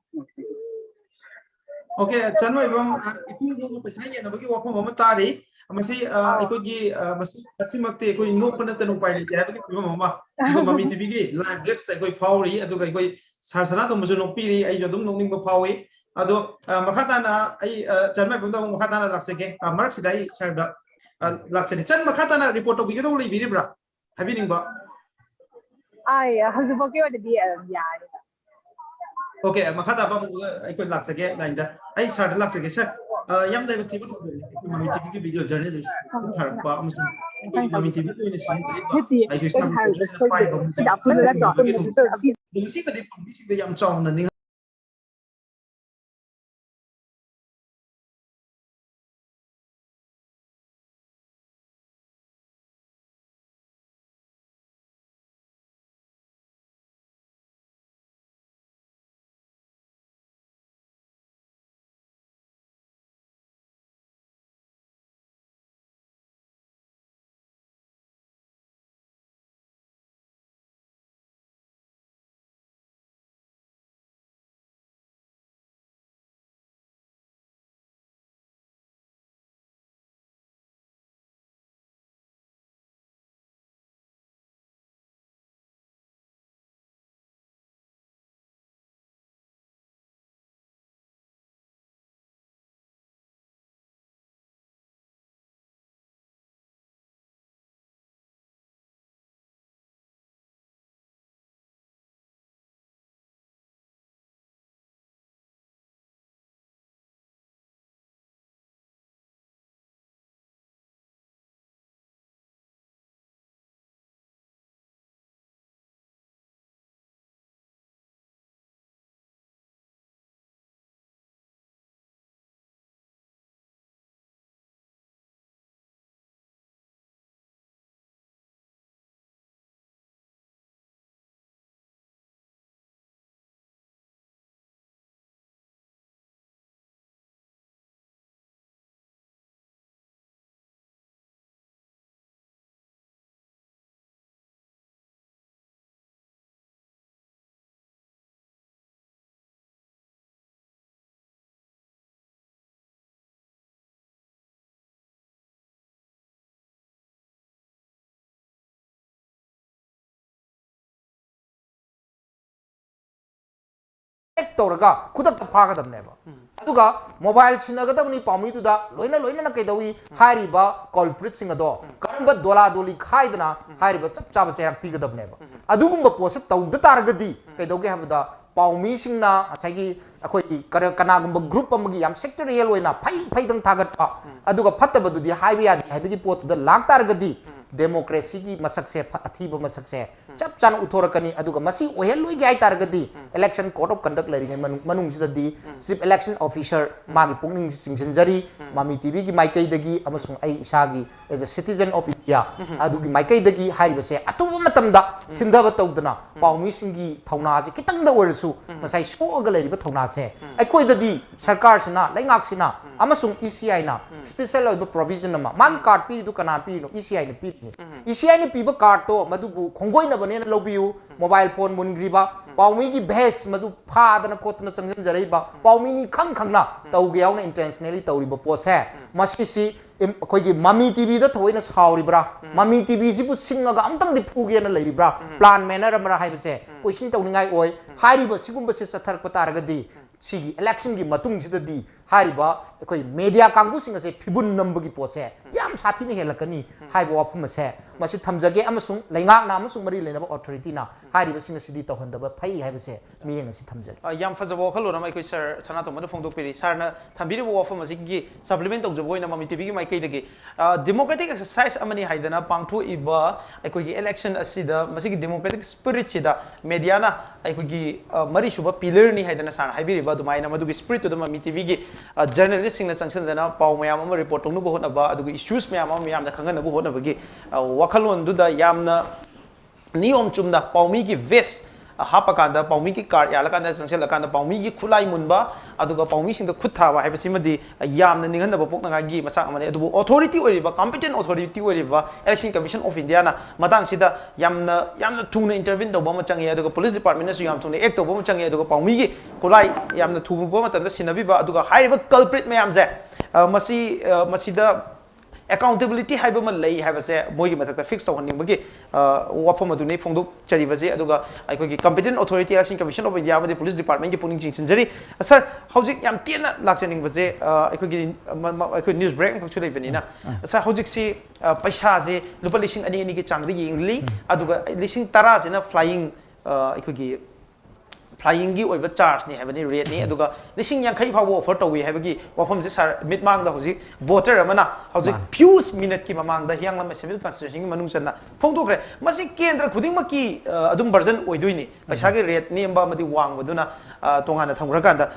ꯑꯣꯀꯦ, ꯆꯟ ꯑꯣꯏꯕꯝ, ꯏꯄꯨꯡ ꯏꯄꯨꯡ ꯄꯩꯁꯥ ꯌꯦꯟꯅꯕꯒꯤ ꯋꯥꯐꯝ ꯑꯃ ꯇꯥꯔꯤ꯫ ꯃꯁꯤ ꯑ, ꯑꯥꯎ꯫ ꯑꯩꯈꯣꯏꯒꯤ ꯑ, ꯃꯁꯤ ꯃꯁꯤꯃꯛꯇꯤ ꯑꯩꯈꯣꯏ ꯅꯣꯛꯄ ꯅꯠꯇꯅ ꯎꯄꯥꯏ ꯂꯩꯇꯦ ꯍꯥꯏꯕꯒꯤ ꯐꯤꯕꯝ ꯑꯃ ꯑꯩꯈꯣꯏ ꯃꯃꯤ ꯇꯤꯚꯤꯒꯤ ꯂꯥꯏꯚ ꯔꯤꯌꯦꯛꯁ ꯑꯩꯈꯣꯏ ꯐꯥꯎꯔꯤ꯫ ꯑꯗꯨꯒ ꯑꯩꯈꯣꯏ ꯁꯥꯔ ꯁꯅꯥꯇꯣꯝꯕꯁꯨ ꯅꯣꯛꯄꯤꯔꯤ꯫ ꯑꯩꯁꯨ ꯑꯗꯨꯝ ꯅꯣꯛꯅꯤꯡꯕ ꯐꯥꯎꯏ꯫ ꯑꯗꯣ ꯑ, ꯃꯈꯥ ꯇꯥꯅ ꯑꯩ ꯑ, ꯆꯟ ꯃꯥꯏꯕꯝꯗ ꯑꯃꯨꯛ ꯃꯈꯥ ꯇꯥꯅ ꯂꯥꯛꯆꯒꯦ꯫ ꯑ, ꯃꯔꯛꯁꯤꯗ ꯑꯩ ꯁꯥꯔꯗ ꯑ, ꯂꯥꯛꯆꯒꯦ꯫ ꯆꯟ, ꯃꯈꯥ ꯇꯥꯅ ꯔꯤꯄꯣꯔꯠ ꯇꯧꯕꯤꯒꯗꯧꯕ ꯂꯩꯕꯤꯔꯤꯕ꯭ꯔꯥ? ꯍꯥꯏꯕꯤꯅꯤꯡꯕ? ꯑꯥꯏ, ꯍꯧꯖꯤꯛꯐꯥꯎꯒꯤ ꯑꯣꯏꯅꯗꯤ ꯑꯗꯨꯝ ꯌꯥꯔꯦ꯫ ꯑꯣꯀꯦ, ꯃꯈꯥ ꯇꯥꯕ ꯑꯃꯨꯛ ꯑꯩꯈꯣꯏ ꯂꯥꯛꯆꯒꯦ ꯂꯥꯏꯟꯗ꯫ ꯑꯩ ꯁꯥꯔꯗ ꯂꯥꯛꯆꯒꯦ꯫ ꯁꯥꯔ, ꯑ, ꯌꯥꯝ ꯂꯥꯏꯕꯛ ꯊꯤꯕ ꯊꯧꯗꯣꯛꯅꯤ꯫ ꯑꯩꯈꯣꯏ ꯃꯃꯤ ꯇꯤꯚꯤꯒꯤ ꯚꯤꯗꯤꯑꯣ ꯖꯔꯅꯦꯂꯤꯁ ꯊꯥꯔꯛꯄ ꯑꯃꯁꯨꯡ ꯑꯩꯈꯣꯏ ꯃꯃꯤ ꯇꯤꯚꯤꯒꯤ ꯑꯣꯏꯅ ꯁꯤꯖꯤꯟꯅꯔꯤꯕ ꯑꯩꯈꯣꯏ ꯁꯤꯗ ꯄꯥꯏꯕ ꯁꯤꯗ ꯑꯄꯨꯟꯕ ꯅꯠꯇ꯭ꯔꯣ? ꯑꯗꯣ ꯃꯁꯤꯃꯗꯤ ꯄꯥꯝꯕꯤꯁꯤꯡꯗ ꯌꯥꯝ ꯆꯥꯎꯅ ꯅꯤꯡꯍꯟ ꯇꯧꯔꯒ ꯈꯨꯗꯛꯇ ꯐꯥꯒꯗꯕꯅꯦꯕ꯫ ꯑꯗꯨꯒ ꯃꯣꯕꯥꯏꯜ ꯁꯤꯟꯅꯒꯗꯕꯅꯤ ꯄꯥꯎꯃꯤꯗꯨꯗ, ꯂꯣꯏꯅ ꯂꯣꯏꯅꯅ ꯀꯩꯗꯧꯏ, ꯍꯥꯏꯔꯤꯕ ꯀꯜꯄ꯭ꯔꯤꯠꯁꯤꯡ ꯑꯗꯣ ꯀꯔꯝꯕ ꯗꯣꯂꯥꯗꯣꯂꯤ ꯈꯥꯏꯗꯅ ꯍꯥꯏꯔꯤꯕ ꯆꯞ ꯆꯥꯕ ꯆꯩꯔꯥꯛ ꯄꯤꯒꯗꯕꯅꯦꯕ꯫ ꯑꯗꯨꯒꯨꯝꯕ ꯄꯣꯠꯁꯦ ꯇꯧꯗ ꯇꯥꯔꯒꯗꯤ ꯀꯩꯗꯧꯒꯦ ꯍꯥꯏꯕꯗ, ꯄꯥꯎꯃꯤꯁꯤꯡꯅ ꯉꯁꯥꯏꯒꯤ ꯑꯩꯈꯣꯏꯒꯤ ꯀꯔ-, ꯀꯅꯥꯒꯨꯝꯕ ꯒ꯭ꯔꯨꯞ ꯑꯃꯒꯤ ꯌꯥꯝ ꯁꯦꯛꯇꯔꯤꯌꯦꯜ ꯑꯣꯏꯅ ꯐꯩ ꯐꯩꯗꯪ ꯊꯥꯒꯠꯄ, ꯑꯗꯨꯒ ꯐꯠꯇꯕꯗꯨꯗꯤ ꯍꯥꯏꯕ ꯌꯥꯗꯦ ꯍꯥꯏꯕꯒꯤ ꯄꯣꯠꯇꯨꯗ ꯂꯥꯛꯇꯥꯔꯒꯗꯤ, ꯗꯦꯃꯣꯀ꯭ꯔꯦꯁꯤꯒꯤ ꯃꯁꯛꯁꯦ, ꯐ-, ꯑꯊꯤꯕ ꯃꯁꯛꯁꯦ ꯆꯞ ꯆꯥꯅ ꯎꯠꯊꯣꯔꯛꯀꯅꯤ꯫ ꯑꯗꯨꯒ ꯃꯁꯤ ꯑꯣꯏꯍꯜꯂꯣꯏꯒꯦ ꯍꯥꯏꯇꯥꯔꯒꯗꯤ, election code of conduct ꯂꯩꯔꯤꯉꯩ ꯃꯅꯨꯡ-, ꯃꯅꯨꯡꯁꯤꯗꯗꯤ Chief Election Officer ꯃꯥꯒꯤ ꯄꯨꯛꯅꯤꯡꯁꯤ ꯆꯤꯡꯁꯤꯟꯖꯔꯤ, ꯃꯃꯤ ꯇꯤꯚꯤꯒꯤ ꯃꯥꯏꯀꯩꯗꯒꯤ ꯑꯃꯁꯨꯡ ꯑꯩ ꯏꯁꯥꯒꯤ as a citizen of India ꯑꯗꯨꯒꯤ ꯃꯥꯏꯀꯩꯗꯒꯤ ꯍꯥꯏꯔꯤꯕꯁꯦ ꯑꯊꯨꯕ ꯃꯇꯝꯗ ꯊꯤꯟꯊꯕ ꯇꯧꯗꯅ ꯄꯥꯎꯃꯤꯁꯤꯡꯒꯤ ꯊꯧꯅꯥꯁꯦ ꯈꯤꯇꯪꯗ ꯑꯣꯏꯔꯁꯨ ꯉꯁꯥꯏ ꯁꯣꯛꯑꯒ ꯂꯩꯔꯤꯕ ꯊꯧꯅꯥꯁꯦ ꯑꯩꯈꯣꯏꯗꯗꯤ ꯁꯔꯀꯥꯔꯁꯤꯅ, ꯂꯩꯉꯥꯛꯁꯤꯅ ꯑꯃꯁꯨꯡ E C Iꯅ special ꯑꯣꯏꯕ provision ꯑꯃ, ꯃꯥꯒꯤ card ꯄꯤꯔꯤꯗꯨ ꯀꯅꯥ ꯄꯤꯔꯤꯅꯣ? E C Iꯅ ꯄꯤꯔꯤꯅꯤ꯫ E C Iꯅ ꯄꯤꯕ cardꯇꯣ ꯃꯗꯨꯕꯨ ꯈꯣꯡꯒꯣꯏꯅꯕꯅꯦꯅ ꯂꯧꯕꯤꯌꯨ, mobile phone ꯃꯨꯟꯈ꯭ꯔꯤꯕ, ꯄꯥꯎꯃꯤꯒꯤ badge ꯃꯗꯨ ꯐꯥꯗꯅ ꯈꯣꯠꯇꯅ ꯆꯪꯁꯤꯟꯖꯔꯛꯏꯕ, ꯄꯥꯎꯃꯤꯅꯤ ꯈꯪ ꯈꯪꯅ ꯇꯧꯒꯦ ꯌꯥꯎꯅ intentionally ꯇꯧꯔꯤꯕ ꯄꯣꯠꯁꯦ, ꯃꯁꯤꯁꯤ ꯏꯝ-, ꯑꯩꯈꯣꯏꯒꯤ ꯃꯃꯤ ꯇꯤꯚꯤꯗ ꯊꯑꯣꯏꯅ ꯁꯥꯎꯔꯤꯕ꯭ꯔꯥ? ꯃꯃꯤ ꯇꯤꯚꯤꯁꯤꯕꯨ ꯁꯤꯡꯉꯒ ꯑꯝꯇꯪꯗꯤ ꯐꯨꯒꯦꯅ ꯂꯩꯔꯤꯕ꯭ꯔꯥ? Plan manner ꯑꯃꯔ ꯍꯥꯏꯕꯁꯦ question ꯇꯧꯅꯤꯡꯉꯥꯏ ꯑꯣꯏ꯫ ꯍꯥꯏꯔꯤꯕ ꯁꯤꯒꯨꯝꯕꯁꯦ ꯆꯠꯊꯔꯛꯄ ꯇꯥꯔꯒꯗꯤ ꯁꯤꯒꯤ electionꯒꯤ ꯃꯇꯨꯡꯁꯤꯗꯗꯤ ꯍꯥꯏꯔꯤꯕ ꯑꯩꯈꯣꯏ media ꯀꯥꯡꯕꯨꯁꯤꯡ ꯑꯁꯦ ꯐꯤꯕꯨꯟ ꯅꯝꯕꯒꯤ ꯄꯣꯠꯁꯦ ꯌꯥꯝ ꯁꯥꯊꯤꯅ ꯍꯦꯜꯂꯛꯀꯅꯤ ꯍꯥꯏꯕ ꯋꯥꯐꯝ ꯑꯁꯦ ꯃꯁꯤ ꯊꯝꯖꯒꯦ, ꯑꯃꯁꯨꯡ ꯂꯩꯉꯥꯛꯅ ꯑꯃꯁꯨꯡ ꯃꯔꯤ ꯂꯩꯅꯕ authorityꯅ ꯍꯥꯏꯔꯤꯕꯁꯤꯡ ꯑꯁꯤꯗꯤ ꯇꯧꯍꯟꯗꯕ ꯐꯩ ꯍꯥꯏꯕꯁꯦ ꯃꯤꯠꯌꯦꯡ ꯑꯁꯤ ꯊꯝꯖꯒꯦ꯫ ꯑ, ꯌꯥꯝ ꯐꯖꯕ ꯋꯥꯈꯜꯂꯣꯟ ꯑꯃ ꯑꯩꯈꯣꯏ ꯁꯥꯔ ꯁꯅꯥꯇꯣꯝꯕꯅ ꯐꯣꯡꯗꯣꯛꯄꯤꯔꯤ꯫ ꯁꯥꯔꯅ ꯊꯝꯕꯤꯔꯤꯕ ꯋꯥꯐꯝ ꯑꯁꯤꯒꯤ supplement ꯇꯧꯖꯕ ꯑꯣꯏꯅ ꯃꯃꯤ ꯇꯤꯚꯤꯒꯤ ꯃꯥꯏꯀꯩꯗꯒꯤ, ꯑ, democratic exercise ꯑꯃꯅꯤ ꯍꯥꯏꯗꯅ ꯄꯥꯡꯊꯣꯛꯏꯕ ꯑꯩꯈꯣꯏꯒꯤ election ꯑꯁꯤꯗ ꯃꯁꯤꯒꯤ democratic spiritꯁꯤꯗ mediaꯅ ꯑꯩꯈꯣꯏꯒꯤ, ꯑ, ꯃꯔꯤꯁꯨꯕ pillarꯅꯤ ꯍꯥꯏꯗꯅ ꯁꯥꯔꯅ ꯍꯥꯏꯕꯤꯔꯤꯕ ꯑꯗꯨꯃꯥꯏꯅ ꯃꯗꯨꯒꯤ spiritꯇꯨꯗ ꯃꯃꯤ ꯇꯤꯚꯤꯒꯤ, ꯑ, journalistꯁꯤꯡꯅ ꯆꯪꯁꯤꯟꯗꯅ ꯄꯥꯎ ꯃꯌꯥꯝ ꯑꯃ report ꯇꯧꯅꯕ ꯍꯣꯠꯅꯕ, ꯑꯗꯨꯒ issues ꯃꯌꯥꯝ ꯑꯃ ꯃꯤꯌꯥꯝꯗ ꯈꯪꯍꯟꯅꯕ ꯍꯣꯠꯅꯕꯒꯤ, ꯑ, ꯋꯥꯈꯜꯂꯣꯟꯗꯨꯗ ꯌꯥꯝꯅ ꯅꯤꯌꯣꯝ ꯆꯨꯝꯅ ꯄꯥꯎꯃꯤꯒꯤ vest ꯍꯥꯞꯄꯀꯥꯟꯗ, ꯄꯥꯎꯃꯤꯒꯤ card ꯌꯥꯜꯂꯀꯥꯟꯗ, ꯆꯪꯁꯤꯜꯂꯀꯥꯟꯗ ꯄꯥꯎꯃꯤꯒꯤ ꯈꯨꯠꯂꯥꯏ ꯃꯨꯟꯕ, ꯑꯗꯨꯒ ꯄꯥꯎꯃꯤꯁꯤꯡꯗ ꯈꯨꯠ ꯊꯥꯕ ꯍꯥꯏꯕꯁꯤꯃꯗꯤ ꯌꯥꯝꯅ ꯅꯤꯡꯍꯟꯅꯕ ꯄꯣꯛꯅꯉꯥꯏꯒꯤ ꯃꯆꯥꯛ ꯑꯃꯅꯤ꯫ ꯑꯗꯨꯕꯨ authority ꯑꯣꯏꯔꯤꯕ, competent authority ꯑꯣꯏꯔꯤꯕ Election Commission of Indiaꯅ ꯃꯇꯥꯡꯁꯤꯗ ꯌꯥꯝꯅ, ꯌꯥꯝꯅ ꯊꯨꯅ intervene ꯇꯧꯕ ꯑꯃ ꯆꯪꯉꯤ, ꯑꯗꯨꯒ police departmentꯅꯁꯨ ꯌꯥꯝ ꯊꯨꯅ act ꯇꯧꯕ ꯑꯃ ꯆꯪꯉꯤ, ꯑꯗꯨꯒ ꯄꯥꯎꯃꯤꯒꯤ ꯈꯨꯠꯂꯥꯏ ꯌꯥꯝꯅ ꯊꯨꯕ ꯃꯇꯝꯗ ꯁꯤꯟꯅꯕꯤꯕ, ꯑꯗꯨꯒ ꯍꯥꯏꯔꯤꯕ culprit ꯃꯌꯥꯝꯁꯦ, ꯑ, ꯃꯁꯤ, ꯑ, ꯃꯁꯤꯗ ꯑꯦꯀꯥꯎꯟꯇꯦꯕꯤꯂꯤꯇꯤ ꯍꯥꯏꯕ ꯑꯃ ꯂꯩ ꯍꯥꯏꯕꯁꯦ ꯃꯣꯏꯒꯤ ꯃꯊꯛꯇ ꯐꯤꯛꯁ ꯇꯧꯍꯟꯅꯤꯡꯕꯒꯤ ꯑ, ꯋꯥꯐꯝ ꯑꯗꯨꯅꯤ ꯐꯣꯡꯗꯣꯛꯆꯔꯤꯕꯁꯦ꯫ ꯑꯗꯨꯒ ꯑꯩꯈꯣꯏꯒꯤ Competition Authority, Election Commission of India ꯑꯃꯗꯤ Police Department ꯀꯤ ꯄꯨꯛꯅꯤꯡ ꯆꯤꯡꯁꯤꯟꯖꯔꯤ꯫ ꯁꯥꯔ, ꯍꯧꯖꯤꯛ ꯌꯥꯝ ꯇꯦꯟꯅ ꯂꯥꯛꯆꯅꯤꯡꯕꯁꯦ, ꯑ, ꯑꯩꯈꯣꯏꯒꯤ, ꯃ-, ꯃ-, ꯑꯩꯈꯣꯏ ꯅ꯭ꯌꯨꯁ ꯕ꯭ꯔꯦꯛ ꯑꯃꯈꯛꯁꯨ ꯂꯩꯕꯅꯤꯅ, ꯁꯥꯔ, ꯍꯧꯖꯤꯛꯁꯤ, ꯑ, ꯄꯩꯁꯥꯁꯦ ꯂꯨꯄꯥ ꯂꯤꯁꯤꯡ ꯑꯅꯤ, ꯑꯅꯤꯒꯤ ꯆꯥꯡꯗ ꯌꯦꯡꯂꯤ, ꯑꯗꯨꯒ ꯂꯤꯁꯤꯡ ꯇꯔꯥꯁꯤꯅ ꯐ꯭ꯂꯥꯏꯌꯤꯡ, ꯑ, ꯑꯩꯈꯣꯏꯒꯤ ꯐ꯭ꯂꯥꯏꯌꯤꯡꯒꯤ ꯑꯣꯏꯕ ꯆꯥꯔꯖꯅꯤ ꯍꯥꯏꯕꯅꯤ, ꯔꯦꯠꯅꯤ, ꯑꯗꯨꯒ ꯂꯤꯁꯤꯡ ꯌꯥꯡꯈꯩ ꯐꯥꯎꯕ ꯑꯣꯐꯔ ꯇꯧꯏ ꯍꯥꯏꯕꯒꯤ ꯋꯥꯐꯝꯁꯦ ꯁꯥꯔ ꯃꯤꯠꯃꯥꯡꯗ ꯍꯧꯖꯤꯛ ꯚꯣꯇꯔ ꯑꯃꯅ ꯍꯧꯖꯤꯛ ꯃꯥꯅꯤ꯫ ꯐ꯭ꯌꯨꯁ ꯃꯤꯅꯠꯀꯤ ꯃꯃꯥꯡꯗ ꯍꯤꯌꯥꯡꯂꯝ ꯑꯦꯁꯦꯝꯕ꯭ꯂꯤ ꯀꯟꯁꯇꯤꯇ꯭ꯌꯨꯁꯟꯒꯤ ꯃꯅꯨꯡ ꯆꯟꯅ ꯐꯣꯡꯗꯣꯛꯈ꯭ꯔꯦ꯫ ꯃꯁꯤ ꯀꯦꯟꯗ꯭ꯔ ꯈꯨꯗꯤꯡꯃꯛꯀꯤ, ꯑ, ꯑꯗꯨꯝ ꯕꯔꯖꯟ ꯑꯣꯏꯗꯣꯏꯅꯤ꯫ ꯄꯩꯁꯥꯒꯤ ꯔꯦꯠ ꯅꯦꯝꯕ ꯑꯃꯗꯤ ꯋꯥꯡꯕꯗꯨꯅ, ꯑ, ꯇꯣꯉꯥꯟꯅ ꯊꯝꯈ꯭ꯔꯀꯥꯟꯗ,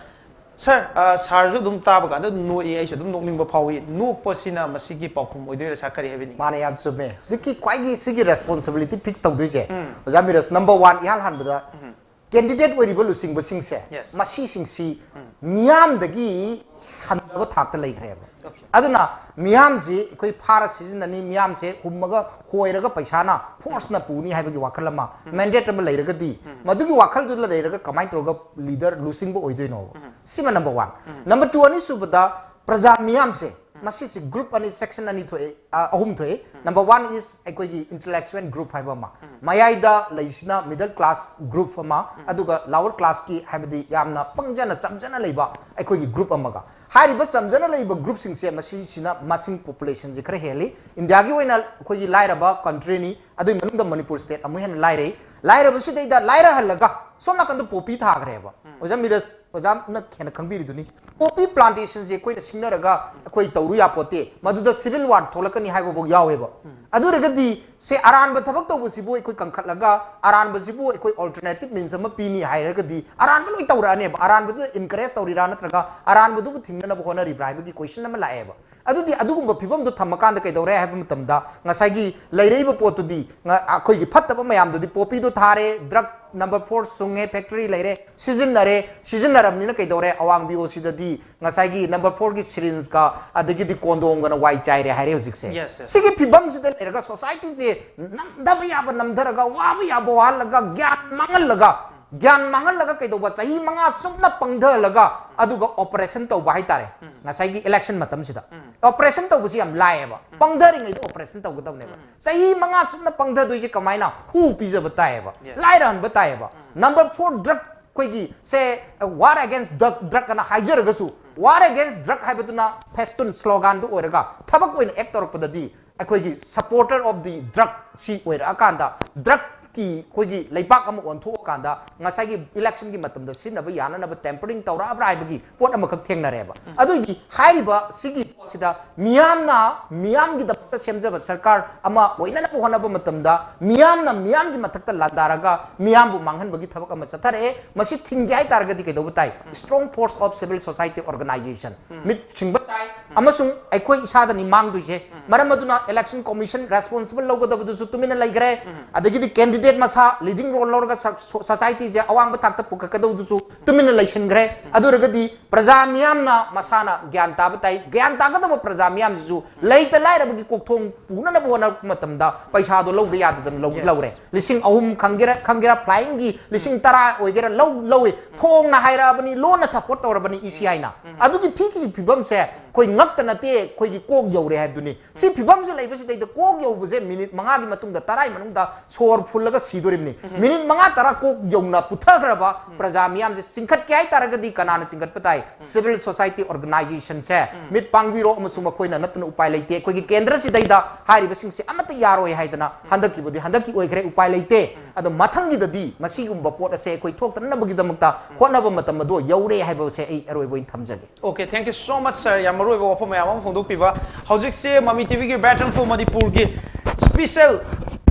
ꯁꯥꯔ, ꯑ, ꯁꯥꯔꯁꯨ ꯑꯗꯨꯝ ꯇꯥꯕ ꯀꯥꯟꯗ ꯅꯣꯛꯏ, ꯑꯩꯁꯨ ꯑꯗꯨꯝ ꯅꯣꯛꯅꯤꯡꯕ ꯐꯥꯎꯏ꯫ ꯅꯣꯛꯄꯁꯤꯅ ꯃꯁꯤꯒꯤ ꯄꯥꯎꯈꯨꯝ ꯑꯣꯏꯗꯣꯏꯔꯥ ꯁꯥꯔ? ꯀꯔꯤ ꯍꯥꯏꯕꯤꯅꯤꯡꯉꯤ? ꯃꯥꯅꯦ, ꯌꯥꯝ ꯆꯨꯝꯃꯦ꯫ ꯍꯧꯖꯤꯛꯀꯤ ꯈ꯭ꯋꯥꯏꯒꯤ ꯁꯤꯒꯤ ꯔꯦꯁꯄꯣꯟꯁꯤꯕꯤꯂꯤꯇꯤ ꯐꯤꯛꯁ ꯇꯧꯗꯣꯏꯁꯦ, ꯎꯝ꯫ ꯑꯣꯖꯥ ꯃꯤꯔꯁ, ꯅꯝꯕꯔ ꯋꯥꯟ, ꯏꯍꯥꯟ ꯍꯥꯟꯕꯗ ꯎꯝ꯫ ꯀꯦꯟꯗꯤꯗꯦꯠ ꯑꯣꯏꯔꯤꯕ ꯂꯨꯆꯤꯡꯕꯁꯤꯡꯁꯦ, ꯌꯦꯁ꯫ ꯃꯁꯤꯁꯤꯡꯁꯤ ꯎꯝ꯫ ꯃꯤꯌꯥꯝꯗꯒꯤ ꯍꯟꯊꯕ ꯊꯥꯛꯇ ꯂꯩꯈ꯭ꯔꯦꯕ꯫ ꯑꯣꯀꯦ꯫ ꯑꯗꯨꯅ ꯃꯤꯌꯥꯝꯁꯤ ꯑꯩꯈꯣꯏ ꯐꯥꯔ ꯁꯤꯖꯤꯟꯅꯅꯤ, ꯃꯤꯌꯥꯝꯁꯦ ꯍꯨꯝꯃꯒ ꯍꯣꯏꯔꯒ ꯄꯩꯁꯥꯅ ꯐꯣꯔꯁꯅ ꯄꯨꯅꯤ ꯍꯥꯏꯕꯒꯤ ꯋꯥꯈꯜ ꯑꯃ, ꯎꯝ꯫ ꯃꯦꯟꯗꯦꯠ ꯑꯃ ꯂꯩꯔꯒꯗꯤ, ꯎꯝ꯫ ꯃꯗꯨꯒꯤ ꯋꯥꯈꯜꯗꯨꯗ ꯂꯩꯔꯒ ꯀꯃꯥꯏꯅ ꯇꯧꯔꯒ ꯂꯤꯗꯔ ꯂꯨꯆꯤꯡꯕ ꯑꯣꯏꯗꯣꯏꯅꯣꯕ? ꯎꯝ꯫ ꯁꯤꯃ ꯅꯝꯕꯔ ꯋꯥꯟ꯫ ꯎꯝ꯫ ꯅꯝꯕꯔ ꯇꯨ, ꯑꯅꯤꯁꯨꯕꯗ ꯄ꯭ꯔꯖꯥ ꯃꯤꯌꯥꯝꯁꯦ, ꯎꯝ꯫ ꯃꯁꯤꯁꯦ ꯒ꯭ꯔꯨꯞ ꯑꯅꯤ, ꯁꯦꯛꯁꯟ ꯑꯅꯤ ꯊꯣꯛꯑꯦ, ꯑ, ꯑꯍꯨꯝ ꯊꯣꯛꯑꯦ꯫ ꯎꯝ꯫ ꯅꯝꯕꯔ ꯋꯥꯟ ꯏꯁ ꯑꯩꯈꯣꯏꯒꯤ ꯏꯟꯇꯦꯂꯦꯛꯆꯨꯋꯦꯜ ꯒ꯭ꯔꯨꯞ ꯍꯥꯏꯕ ꯑꯃ, ꯎꯝ꯫ ꯃꯌꯥꯏꯗ ꯂꯩꯁꯤꯅ ꯃꯤꯗꯜ ꯀ꯭ꯂꯥꯁ ꯒ꯭ꯔꯨꯞ ꯑꯃ, ꯎꯝ꯫ ꯑꯗꯨꯒ ꯂꯋꯔ ꯀ꯭ꯂꯥꯁꯀꯤ, ꯍꯥꯏꯕꯗꯤ ꯌꯥꯝꯅ ꯄꯪꯖꯅ ꯆꯝꯖꯅ ꯂꯩꯕ ꯑꯩꯈꯣꯏꯒꯤ ꯒ꯭ꯔꯨꯞ ꯑꯃꯒ꯫ ꯍꯥꯏꯔꯤꯕ ꯆꯝꯖꯅ ꯂꯩꯕ ꯒ꯭ꯔꯨꯞꯁꯤꯡꯁꯦ, ꯃꯁꯤꯁꯤꯅ ꯃꯁꯤꯡ, ꯄꯣꯄꯨꯂꯦꯁꯟꯁꯦ ꯈꯔ ꯍꯦꯜꯂꯤ꯫ ꯏꯟꯗꯤꯌꯥꯒꯤ ꯑꯣꯏꯅ ꯑꯩꯈꯣꯏꯒꯤ ꯂꯥꯏꯔꯕ ꯀꯟꯇ꯭ꯔꯤꯅꯤ, ꯑꯗꯨꯒꯤ ꯃꯅꯨꯡꯗ ꯃꯅꯤꯄꯨꯔ ꯁ꯭ꯇꯦꯠ ꯑꯃꯨꯛ ꯍꯦꯟꯅ ꯂꯥꯏꯔꯩ꯫ ꯂꯥꯏꯔꯕꯁꯤꯗꯩꯗ ꯂꯥꯏꯔꯍꯜꯂꯒ ꯁꯣꯝ ꯅꯥꯀꯟꯗ ꯄꯣꯄꯤ ꯊꯥꯈ꯭ꯔꯦꯕ꯫ ꯎꯝ꯫ ꯑꯣꯖꯥ ꯃꯤꯔꯁ, ꯑꯣꯖꯥꯅ ꯍꯦꯟꯅ ꯈꯪꯕꯤꯔꯤꯗꯨꯅꯤ꯫ ꯄꯣꯄꯤ ꯄ꯭ꯂꯥꯟꯇꯦꯁꯟꯁꯦ ꯑꯩꯈꯣꯏꯅ ꯁꯤꯡꯅꯔꯒ ꯑꯩꯈꯣꯏ ꯇꯧꯔꯨ ꯌꯥꯄꯣꯠꯇꯦ, ꯃꯗꯨꯗ ꯁꯤꯚꯤꯜ ꯋꯥꯔ ꯊꯣꯛꯂꯛꯀꯅꯤ ꯍꯥꯏꯕꯐꯥꯎ ꯌꯥꯎꯋꯦꯕ꯫ ꯎꯝ꯫ ꯑꯗꯨ ꯑꯣꯏꯔꯒꯗꯤ ꯁꯦ, ꯑꯔꯥꯟꯕ ꯊꯕꯛ ꯇꯧꯕꯁꯤꯕꯨ ꯑꯩꯈꯣꯏ ꯀꯟꯈꯠꯂꯒ, ꯑꯔꯥꯟꯕꯁꯤꯕꯨ ꯑꯩꯈꯣꯏ ꯑꯜꯇꯔꯅꯦꯇꯤꯚ ꯃꯤꯟꯁ ꯑꯃ ꯄꯤꯅꯤ ꯍꯥꯏꯔꯒꯗꯤ, ꯑꯔꯥꯟꯕ ꯂꯣꯏ ꯇꯧꯔꯛꯑꯅꯦꯕ꯫ ꯑꯔꯥꯟꯕꯗꯨꯗ ꯏꯟꯀꯔꯦꯖ ꯇꯧꯔꯤꯔꯥ ꯅꯠꯇ꯭ꯔꯒ ꯑꯔꯥꯟꯕꯗꯨꯕꯨ ꯊꯤꯡꯅꯅꯕ ꯍꯣꯠꯅꯔꯤꯕ꯭ꯔꯥ ꯍꯥꯏꯕꯒꯤ ꯀꯣꯏꯁꯟ ꯑꯃ ꯂꯥꯛꯑꯦꯕ꯫ ꯑꯗꯨꯗꯤ ꯑꯗꯨꯒꯨꯝꯕ ꯐꯤꯕꯝꯗꯨ ꯊꯝꯃꯀꯥꯟꯗ ꯀꯩꯗꯧꯔꯦ ꯍꯥꯏꯕ ꯃꯇꯝꯗ, ꯉꯁꯥꯏꯒꯤ ꯂꯩꯔꯛꯏꯕ ꯄꯣꯠꯇꯨꯗꯤ, ꯉ-, ꯑꯩꯈꯣꯏꯒꯤ ꯐꯠꯇꯕ ꯃꯌꯥꯝꯗꯨꯗꯤ, ꯄꯣꯄꯤꯗꯣ ꯊꯥꯔꯦ, ꯗ꯭ꯔꯒ ꯅꯝꯕꯔ ꯐꯣꯔ ꯁꯨꯡꯉꯦ, ꯐꯦꯛꯇꯔꯤ ꯂꯩꯔꯦ, ꯁꯤꯖꯤꯟꯅꯔꯦ, ꯁꯤꯖꯤꯟꯅꯔꯕꯅꯤꯅ ꯀꯩꯗꯧꯔꯦ, ꯑꯋꯥꯡ ꯕꯤ ꯑꯣ ꯁꯤꯗꯗꯤ ꯉꯁꯥꯏꯒꯤ ꯅꯝꯕꯔ ꯐꯣꯔꯒꯤ ꯁꯤꯔꯤꯟꯁꯀ ꯑꯗꯒꯤꯗꯤ ꯀꯣꯟꯗꯣꯝꯒꯅ ꯋꯥꯏ ꯆꯥꯏꯔꯦ ꯍꯥꯏꯔꯦ ꯍꯧꯖꯤꯛꯁꯦ꯫ Yes, yes. ꯁꯤꯒꯤ ꯐꯤꯕꯝꯁꯤꯗ ꯂꯩꯔꯒ ꯁꯣꯁꯥꯏꯇꯤꯁꯦ ꯅꯝꯊꯕ ꯌꯥꯕ ꯅꯝꯊꯔꯒ, ꯋꯥꯕ ꯌꯥꯕ ꯋꯥꯍꯜꯂꯒ, ꯒ꯭ꯌꯥꯟ ꯃꯥꯡꯍꯜꯂꯒ, ꯒ꯭ꯌꯥꯟ ꯃꯥꯡꯍꯜꯂꯒ ꯀꯩꯗꯧꯕ, ꯆꯍꯤ ꯃꯉꯥ ꯆꯨꯞꯅ ꯄꯪꯊꯍꯜꯂꯒ ꯑꯗꯨꯒ operation ꯇꯧꯕ ꯍꯥꯏꯇꯥꯔꯦ꯫ ꯉꯁꯥꯏꯒꯤ election ꯃꯇꯝꯁꯤꯗ operation ꯇꯧꯕꯁꯤ ꯌꯥꯝ ꯂꯥꯏꯌꯦꯕ, ꯄꯪꯊꯔꯤꯉꯩꯗ operation ꯇꯧꯒꯗꯕꯅꯦꯕ꯫ ꯆꯍꯤ ꯃꯉꯥ ꯆꯨꯞꯅ ꯄꯪꯊꯗꯣꯏꯁꯦ ꯀꯃꯥꯏꯅ? ꯍꯨ ꯄꯤꯖꯕ ꯇꯥꯏꯌꯦꯕ, ꯂꯥꯏꯔꯍꯟꯕ ꯇꯥꯏꯌꯦꯕ꯫ Number four drug, ꯑꯩꯈꯣꯏꯒꯤ ꯁꯦ war against drug, drug ꯑꯅ ꯍꯥꯏꯖꯔꯒꯁꯨ, war against drug ꯍꯥꯏꯕꯗꯨꯅ ꯐꯦꯁꯇꯨꯟ sloganꯗꯨ ꯑꯣꯏꯔꯒ ꯊꯕꯛ ꯑꯣꯏꯅ act ꯇꯧꯔꯛꯄꯗꯗꯤ ꯑꯩꯈꯣꯏꯒꯤ supporter of the drug ꯁꯤ ꯑꯣꯏꯔꯛꯑꯀꯥꯟꯗ drugꯀꯤ ꯑꯩꯈꯣꯏꯒꯤ ꯂꯩꯕꯥꯛ ꯑꯃ ꯑꯣꯟꯊꯣꯛꯑꯀꯥꯟꯗ ꯉꯁꯥꯏꯒꯤ electionꯒꯤ ꯃꯇꯝꯗ ꯁꯤꯖꯤꯟꯅꯕ ꯌꯥꯅꯅꯕ tampering ꯇꯧꯔꯛꯑꯕ꯭ꯔꯥ ꯍꯥꯏꯕꯒꯤ ꯄꯣꯠ ꯑꯃꯈꯛ ꯊꯦꯡꯅꯔꯦꯕ꯫ ꯑꯗꯨꯒꯤ ꯍꯥꯏꯔꯤꯕ ꯁꯤꯒꯤ ꯄꯣꯠꯁꯤꯗ ꯃꯤꯌꯥꯝꯅ ꯃꯤꯌꯥꯝꯒꯤꯗꯃꯛꯇ ꯁꯦꯝꯖꯕ ꯁꯔꯀꯥꯔ ꯑꯃ ꯑꯣꯏꯅꯅꯕ ꯍꯣꯠꯅꯕ ꯃꯇꯝꯗ ꯃꯤꯌꯥꯝꯅ ꯃꯤꯌꯥꯝꯒꯤ ꯃꯊꯛꯇ ꯂꯥꯟꯗꯥꯔꯒ ꯃꯤꯌꯥꯝꯕꯨ ꯃꯥꯡꯍꯟꯕꯒꯤ ꯊꯕꯛ ꯑꯃ ꯆꯠꯊꯔꯛꯑꯦ꯫ ꯃꯁꯤ ꯊꯤꯡꯒꯦ ꯍꯥꯏꯇꯥꯔꯒꯗꯤ ꯀꯩꯗꯧꯕ ꯇꯥꯏ? Strong force of civil society organization, ꯃꯤꯠ ꯁꯤꯡꯕ ꯇꯥꯏ꯫ ꯑꯃꯁꯨꯡ ꯑꯩꯈꯣꯏ ꯏꯁꯥꯗꯅꯤ ꯃꯥꯡꯗꯣꯏꯁꯦ꯫ ꯃꯔꯝ ꯑꯗꯨꯅ election commission responsible ꯂꯧꯒꯗꯕꯗꯨꯁꯨ ꯇꯨꯃꯤꯟꯅ ꯂꯩꯈ꯭ꯔꯦ꯫ ꯑꯗꯒꯤꯗꯤ candidate ꯃꯁꯥ leading role ꯂꯧꯔꯒ ꯁ-, ꯁꯣ-, societyꯁꯦ ꯑꯋꯥꯡꯕ ꯊꯥꯛꯇ ꯄꯨꯈꯠꯀꯗꯕꯗꯨꯁꯨ ꯇꯨꯃꯤꯟꯅ ꯂꯩꯁꯤꯟꯈ꯭ꯔꯦ꯫ ꯑꯗꯨ ꯑꯣꯏꯔꯒꯗꯤ ꯄ꯭ꯔꯖꯥ ꯃꯤꯌꯥꯝꯅ ꯃꯁꯥꯅ ꯒ꯭ꯌꯥꯟ ꯇꯥꯕ ꯇꯥꯏ꯫ ꯒ꯭ꯌꯥꯟ ꯇꯥꯒꯗꯕ ꯄ꯭ꯔꯖꯥ ꯃꯤꯌꯥꯝꯁꯤꯁꯨ ꯂꯩꯇ ꯂꯥꯏꯔꯕꯒꯤ ꯀꯣꯛꯊꯣꯡ ꯄꯨꯅꯅꯕ ꯍꯣꯠꯅꯔꯛꯄ ꯃꯇꯝꯗ ꯄꯩꯁꯥꯗꯣ ꯂꯧꯗ ꯌꯥꯗꯗꯅ ꯂꯧ-, Yes. ꯂꯧꯔꯦ꯫ ꯂꯤꯁꯤꯡ ꯑꯍꯨꯝ ꯈꯪꯒꯦꯔꯥ, ꯈꯪꯒꯦꯔꯥ, flyingꯒꯤ ꯂꯤꯁꯤꯡ ꯇꯔꯥ ꯑꯣꯏꯒꯦꯔꯥ, ꯂꯧ-, ꯂꯧꯏ꯫ ꯐꯣꯡꯅ ꯍꯥꯏꯔꯛꯑꯕꯅꯤ, ꯂꯣꯟꯅ support ꯇꯧꯔꯕꯅꯤ ꯏ ꯁꯤ ꯑꯥꯏꯅ꯫ ꯑꯗꯨꯒꯤ ꯐꯤꯒꯤ ꯐꯤꯕꯝꯁꯦ ꯑꯩꯈꯣꯏ ꯉꯛꯇ ꯅꯠꯇꯦ, ꯑꯩꯈꯣꯏꯒꯤ ꯀꯣꯛ ꯌꯧꯔꯦ ꯍꯥꯏꯕꯗꯨꯅꯤ꯫ ꯁꯤ ꯐꯤꯕꯝꯁꯦ ꯂꯩꯕꯁꯤꯗꯩꯗ ꯀꯣꯛ ꯌꯧꯕꯁꯦ minute ꯃꯉꯥꯒꯤ ꯃꯇꯨꯡꯗ, ꯇꯔꯥꯒꯤ ꯃꯅꯨꯡꯗ ꯁꯣꯔ ꯐꯨꯜꯂꯒ ꯁꯤꯗꯣꯔꯤꯕꯅꯤ꯫ Minute ꯃꯉꯥ ꯇꯔꯥ ꯀꯣꯛ ꯌꯧꯅ ꯄꯨꯊꯈ꯭ꯔꯕ ꯄ꯭ꯔꯖꯥ ꯃꯤꯌꯥꯝꯁꯦ ꯆꯤꯡꯈꯠꯀꯦ ꯍꯥꯏꯇꯥꯔꯒꯗꯤ ꯀꯅꯥꯅ ꯆꯤꯡꯈꯠꯄ ꯇꯥꯏ? Civil society organizationꯁꯦ ꯃꯤꯠ ꯄꯥꯡꯕꯤꯔꯣ, ꯑꯃꯁꯨꯡ ꯃꯈꯣꯏꯅ ꯅꯠꯇꯅ ꯎꯄꯥꯏ ꯂꯩꯇꯦ꯫ ꯑꯩꯈꯣꯏꯒꯤ ꯀꯦꯟꯗ꯭ꯔꯁꯤꯗꯩꯗ ꯍꯥꯏꯔꯤꯕꯁꯤꯡꯁꯦ ꯑꯃꯠꯇ ꯌꯥꯔꯣꯏ ꯍꯥꯏꯗꯅ ꯍꯟꯗꯛꯀꯤꯕꯨꯗꯤ ꯍꯟꯗꯛꯀꯤ ꯑꯣꯏꯈ꯭ꯔꯦ, ꯎꯄꯥꯏ ꯂꯩꯇꯦ꯫ ꯑꯗꯣ ꯃꯊꯪꯒꯤꯗꯗꯤ ꯃꯁꯤꯒꯨꯝꯕ ꯄꯣꯠ ꯑꯁꯦ ꯑꯩꯈꯣꯏ ꯊꯣꯛꯇꯅꯕꯒꯤꯗꯃꯛꯇ ꯍꯣꯠꯅꯕ ꯃꯇꯝ ꯑꯗꯣ ꯌꯧꯔꯦ ꯍꯥꯏꯕꯁꯦ ꯑꯩ ꯑꯔꯣꯏꯕ ꯑꯣꯏꯅ ꯊꯝꯖꯒꯦ꯫ Okay, thank you so much, sir. ꯌꯥꯝ ꯃꯔꯨꯑꯣꯏꯕ ꯋꯥꯐꯝ ꯃꯌꯥꯝ ꯑꯃ ꯐꯣꯡꯗꯣꯛꯄꯤꯕ꯫ ꯍꯧꯖꯤꯛꯁꯦ Mami TVꯒꯤ Battle for Manipurꯒꯤ special,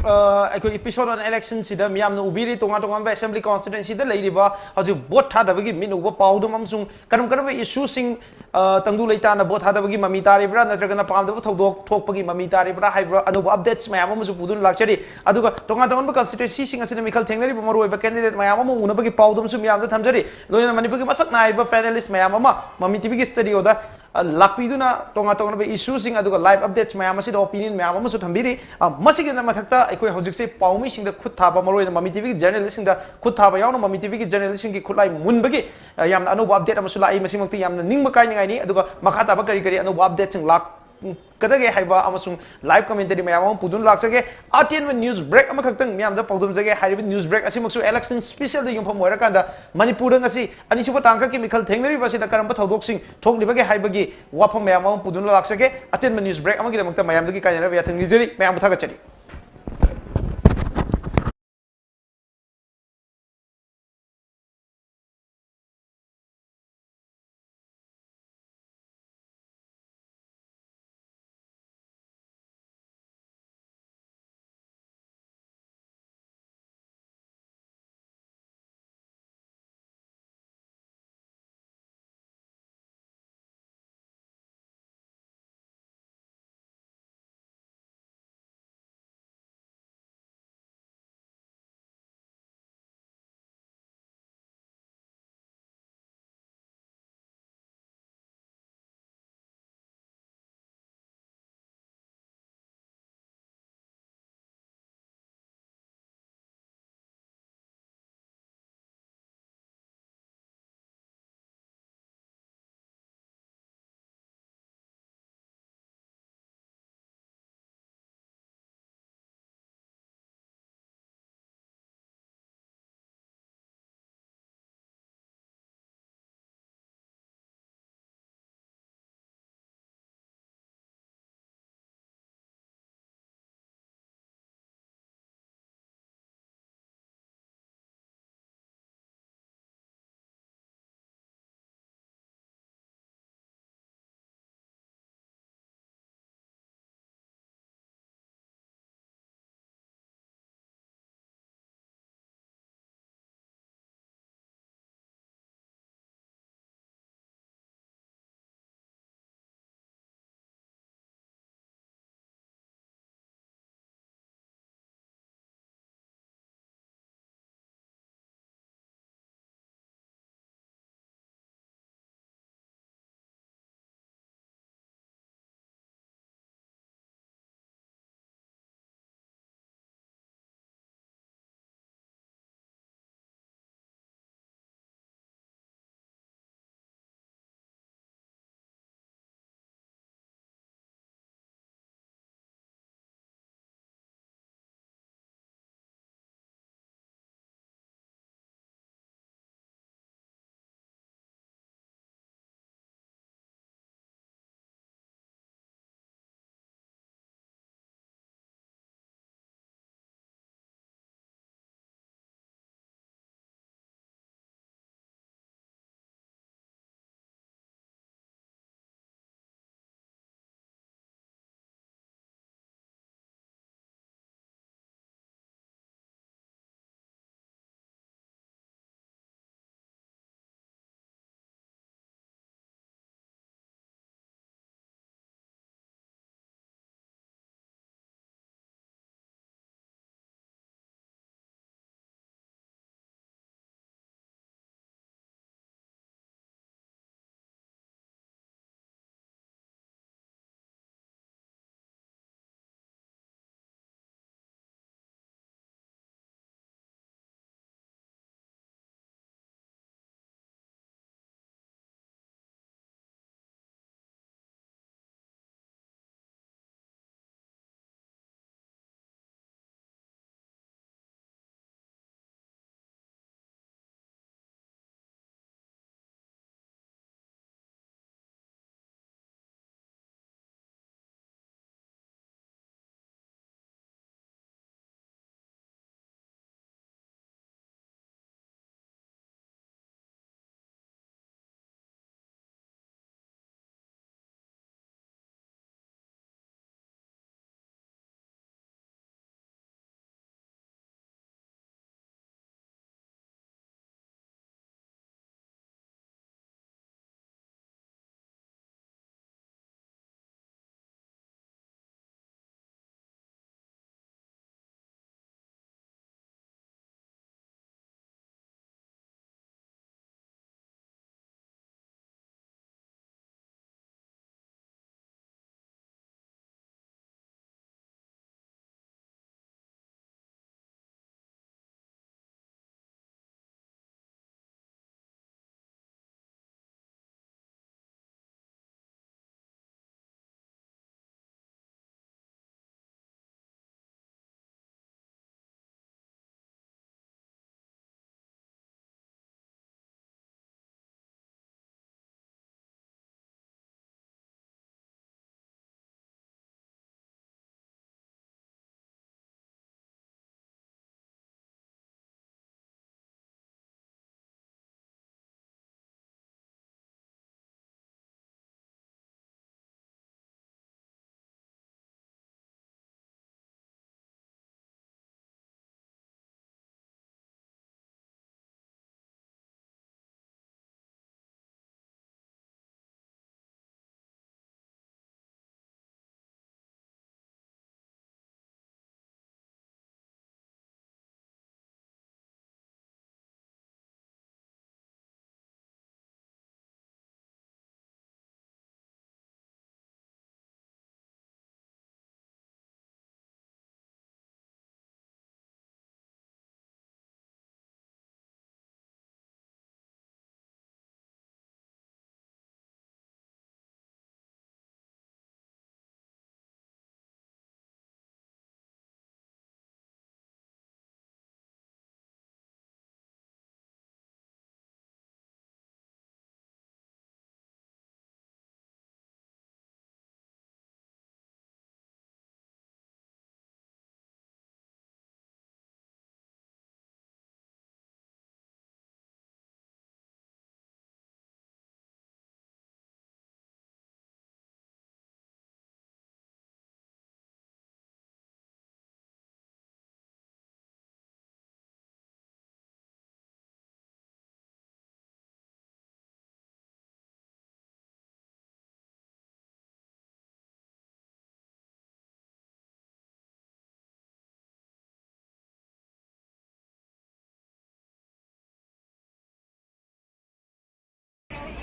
ꯑ, ꯑꯩꯈꯣꯏ episode on electionꯁꯤꯗ ꯃꯤꯌꯥꯝꯅ ꯎꯕꯤꯔꯤ, ꯇꯣꯉꯥꯟ ꯇꯣꯉꯥꯟꯕ assembly constituencyꯗ ꯂꯩꯔꯤꯕ ꯍꯧꯖꯤꯛ vote ꯊꯥꯗꯕꯒꯤ ꯃꯤꯠ ꯎꯕ ꯄꯥꯎꯗꯝ ꯑꯃꯁꯨꯡ ꯀꯔꯝ ꯀꯔꯝꯕ issueꯁꯤꯡ, ꯑ, ꯇꯪꯗꯨ ꯂꯩꯇꯥꯅ vote ꯊꯥꯗꯕꯒꯤ ꯃꯃꯤ ꯇꯥꯔꯤꯕ꯭ꯔꯥ, ꯅꯠꯇ꯭ꯔꯒꯅ ꯄꯥꯝꯗꯕ ꯊꯧꯗꯣꯛ ꯊꯣꯛꯄꯒꯤ ꯃꯃꯤ ꯇꯥꯔꯤꯕ꯭ꯔꯥ ꯍꯥꯏꯕ꯭ꯔꯥ, ꯑꯅꯧꯕ updates ꯃꯌꯥꯝ ꯑꯃꯁꯨ ꯄꯨꯗꯨꯅ ꯂꯥꯛꯆꯔꯤ꯫ ꯑꯗꯨꯒ ꯇꯣꯉꯥꯟ ꯇꯣꯉꯥꯟꯕ constituencyꯁꯤꯡ ꯑꯁꯤꯗ ꯃꯤꯈꯜ ꯊꯦꯡꯅꯔꯤꯕ ꯃꯔꯨꯑꯣꯏꯕ candidate ꯃꯌꯥꯝ ꯑꯃ ꯎꯅꯕꯒꯤ ꯄꯥꯎꯗꯝꯁꯨ ꯃꯤꯌꯥꯝꯗ ꯊꯝꯖꯔꯤ꯫ ꯂꯣꯏꯅꯅ ꯃꯅꯤꯄꯨꯔꯒꯤ ꯃꯁꯛ ꯅꯥꯏꯕ panelist ꯃꯌꯥꯝ ꯑꯃ Mami TVꯒꯤ studioꯗ ꯑ, ꯂꯥꯛꯄꯤꯗꯨꯅ ꯇꯣꯉꯥꯟ ꯇꯣꯉꯥꯟꯕ ꯏꯁꯨꯁꯤꯡ ꯑꯗꯨꯒ ꯂꯥꯏꯚ ꯑꯞꯗꯦꯠꯁ ꯃꯌꯥꯝ ꯑꯁꯤꯗ ꯑꯣꯄꯤꯅꯤꯌꯟ ꯃꯌꯥꯝ ꯑꯃꯁꯨ ꯊꯝꯕꯤꯔꯤ꯫ ꯑ, ꯃꯁꯤꯒꯤ ꯃꯊꯛꯇ ꯑꯩꯈꯣꯏ ꯍꯧꯖꯤꯛꯁꯦ ꯄꯥꯎꯃꯤꯁꯤꯡꯗ ꯈꯨꯠ ꯊꯥꯕ, ꯃꯔꯨꯑꯣꯏꯅ ꯃꯃꯤ ꯇꯤꯚꯤꯒꯤ ꯖꯔꯅꯦꯂꯤꯁꯁꯤꯡꯗ ꯈꯨꯠ ꯊꯥꯕ ꯌꯥꯎꯅ ꯃꯃꯤ ꯇꯤꯚꯤꯒꯤ ꯖꯔꯅꯦꯂꯤꯁꯁꯤꯡꯒꯤ ꯈꯨꯠꯂꯥꯏ ꯃꯨꯟꯕꯒꯤ, ꯑ, ꯌꯥꯝꯅ ꯑꯅꯧꯕ ꯑꯞꯗꯦꯠ ꯑꯃꯁꯨ ꯂꯥꯛꯏ꯫ ꯃꯁꯤꯃꯛꯇꯤ ꯌꯥꯝꯅ ꯅꯤꯡꯕ ꯀꯥꯏꯅꯤꯡꯉꯥꯏꯅꯤ꯫ ꯑꯗꯨꯒ ꯃꯈꯥ ꯇꯥꯕ ꯀꯔꯤ ꯀꯔꯤ ꯑꯅꯧꯕ ꯑꯞꯗꯦꯠꯁꯤꯡ ꯂꯥꯛꯀꯗꯒꯦ ꯍꯥꯏꯕ ꯑꯃꯁꯨꯡ ꯂꯥꯏꯚ ꯀꯃꯦꯟꯇꯔꯤ ꯃꯌꯥꯝ ꯑꯃ ꯄꯨꯗꯨꯅ ꯂꯥꯛꯆꯒꯦ꯫ ꯑꯇꯦꯟꯕ ꯅ꯭ꯌꯨꯁ ꯕ꯭ꯔꯦꯛ ꯑꯃꯈꯛꯇꯪ ꯃꯌꯥꯝꯗ ꯄꯥꯎꯗꯝꯖꯒꯦ꯫ ꯍꯥꯏꯔꯤꯕ ꯅ꯭ꯌꯨꯁ ꯕ꯭ꯔꯦꯛ ꯑꯁꯤꯃꯛꯁꯨ ꯏꯂꯦꯛꯁꯟ ꯁ꯭ꯄꯤꯁꯦꯜꯗ ꯌꯨꯝꯐꯝ ꯑꯣꯏꯔꯀꯥꯟꯗ ꯃꯅꯤꯄꯨꯔꯗ ꯉꯁꯤ ꯑꯅꯤꯁꯨꯕ ꯇꯥꯡꯀꯛꯀꯤ ꯃꯤꯈꯜ ꯊꯦꯡꯅꯔꯤꯕ ꯑꯁꯤꯗ ꯀꯔꯝꯕ ꯊꯧꯗꯣꯛꯁꯤꯡ ꯊꯣꯛꯂꯤꯕꯒꯦ ꯍꯥꯏꯕꯒꯤ ꯋꯥꯐꯝ ꯃꯌꯥꯝ ꯑꯃ ꯄꯨꯗꯨꯅ ꯂꯥꯛꯆꯒꯦ꯫ ꯑꯇꯦꯟꯕ ꯅ꯭ꯌꯨꯁ ꯕ꯭ꯔꯦꯛ ꯑꯃꯒꯤꯗꯃꯛꯇ ꯃꯌꯥꯝꯗꯒꯤ ꯀꯥꯏꯅꯔꯕ ꯌꯥꯊꯪ ꯅꯤꯖꯔꯤ꯫ ꯃꯌꯥꯝꯕꯨ ꯊꯥꯒꯠꯆꯔꯤ꯫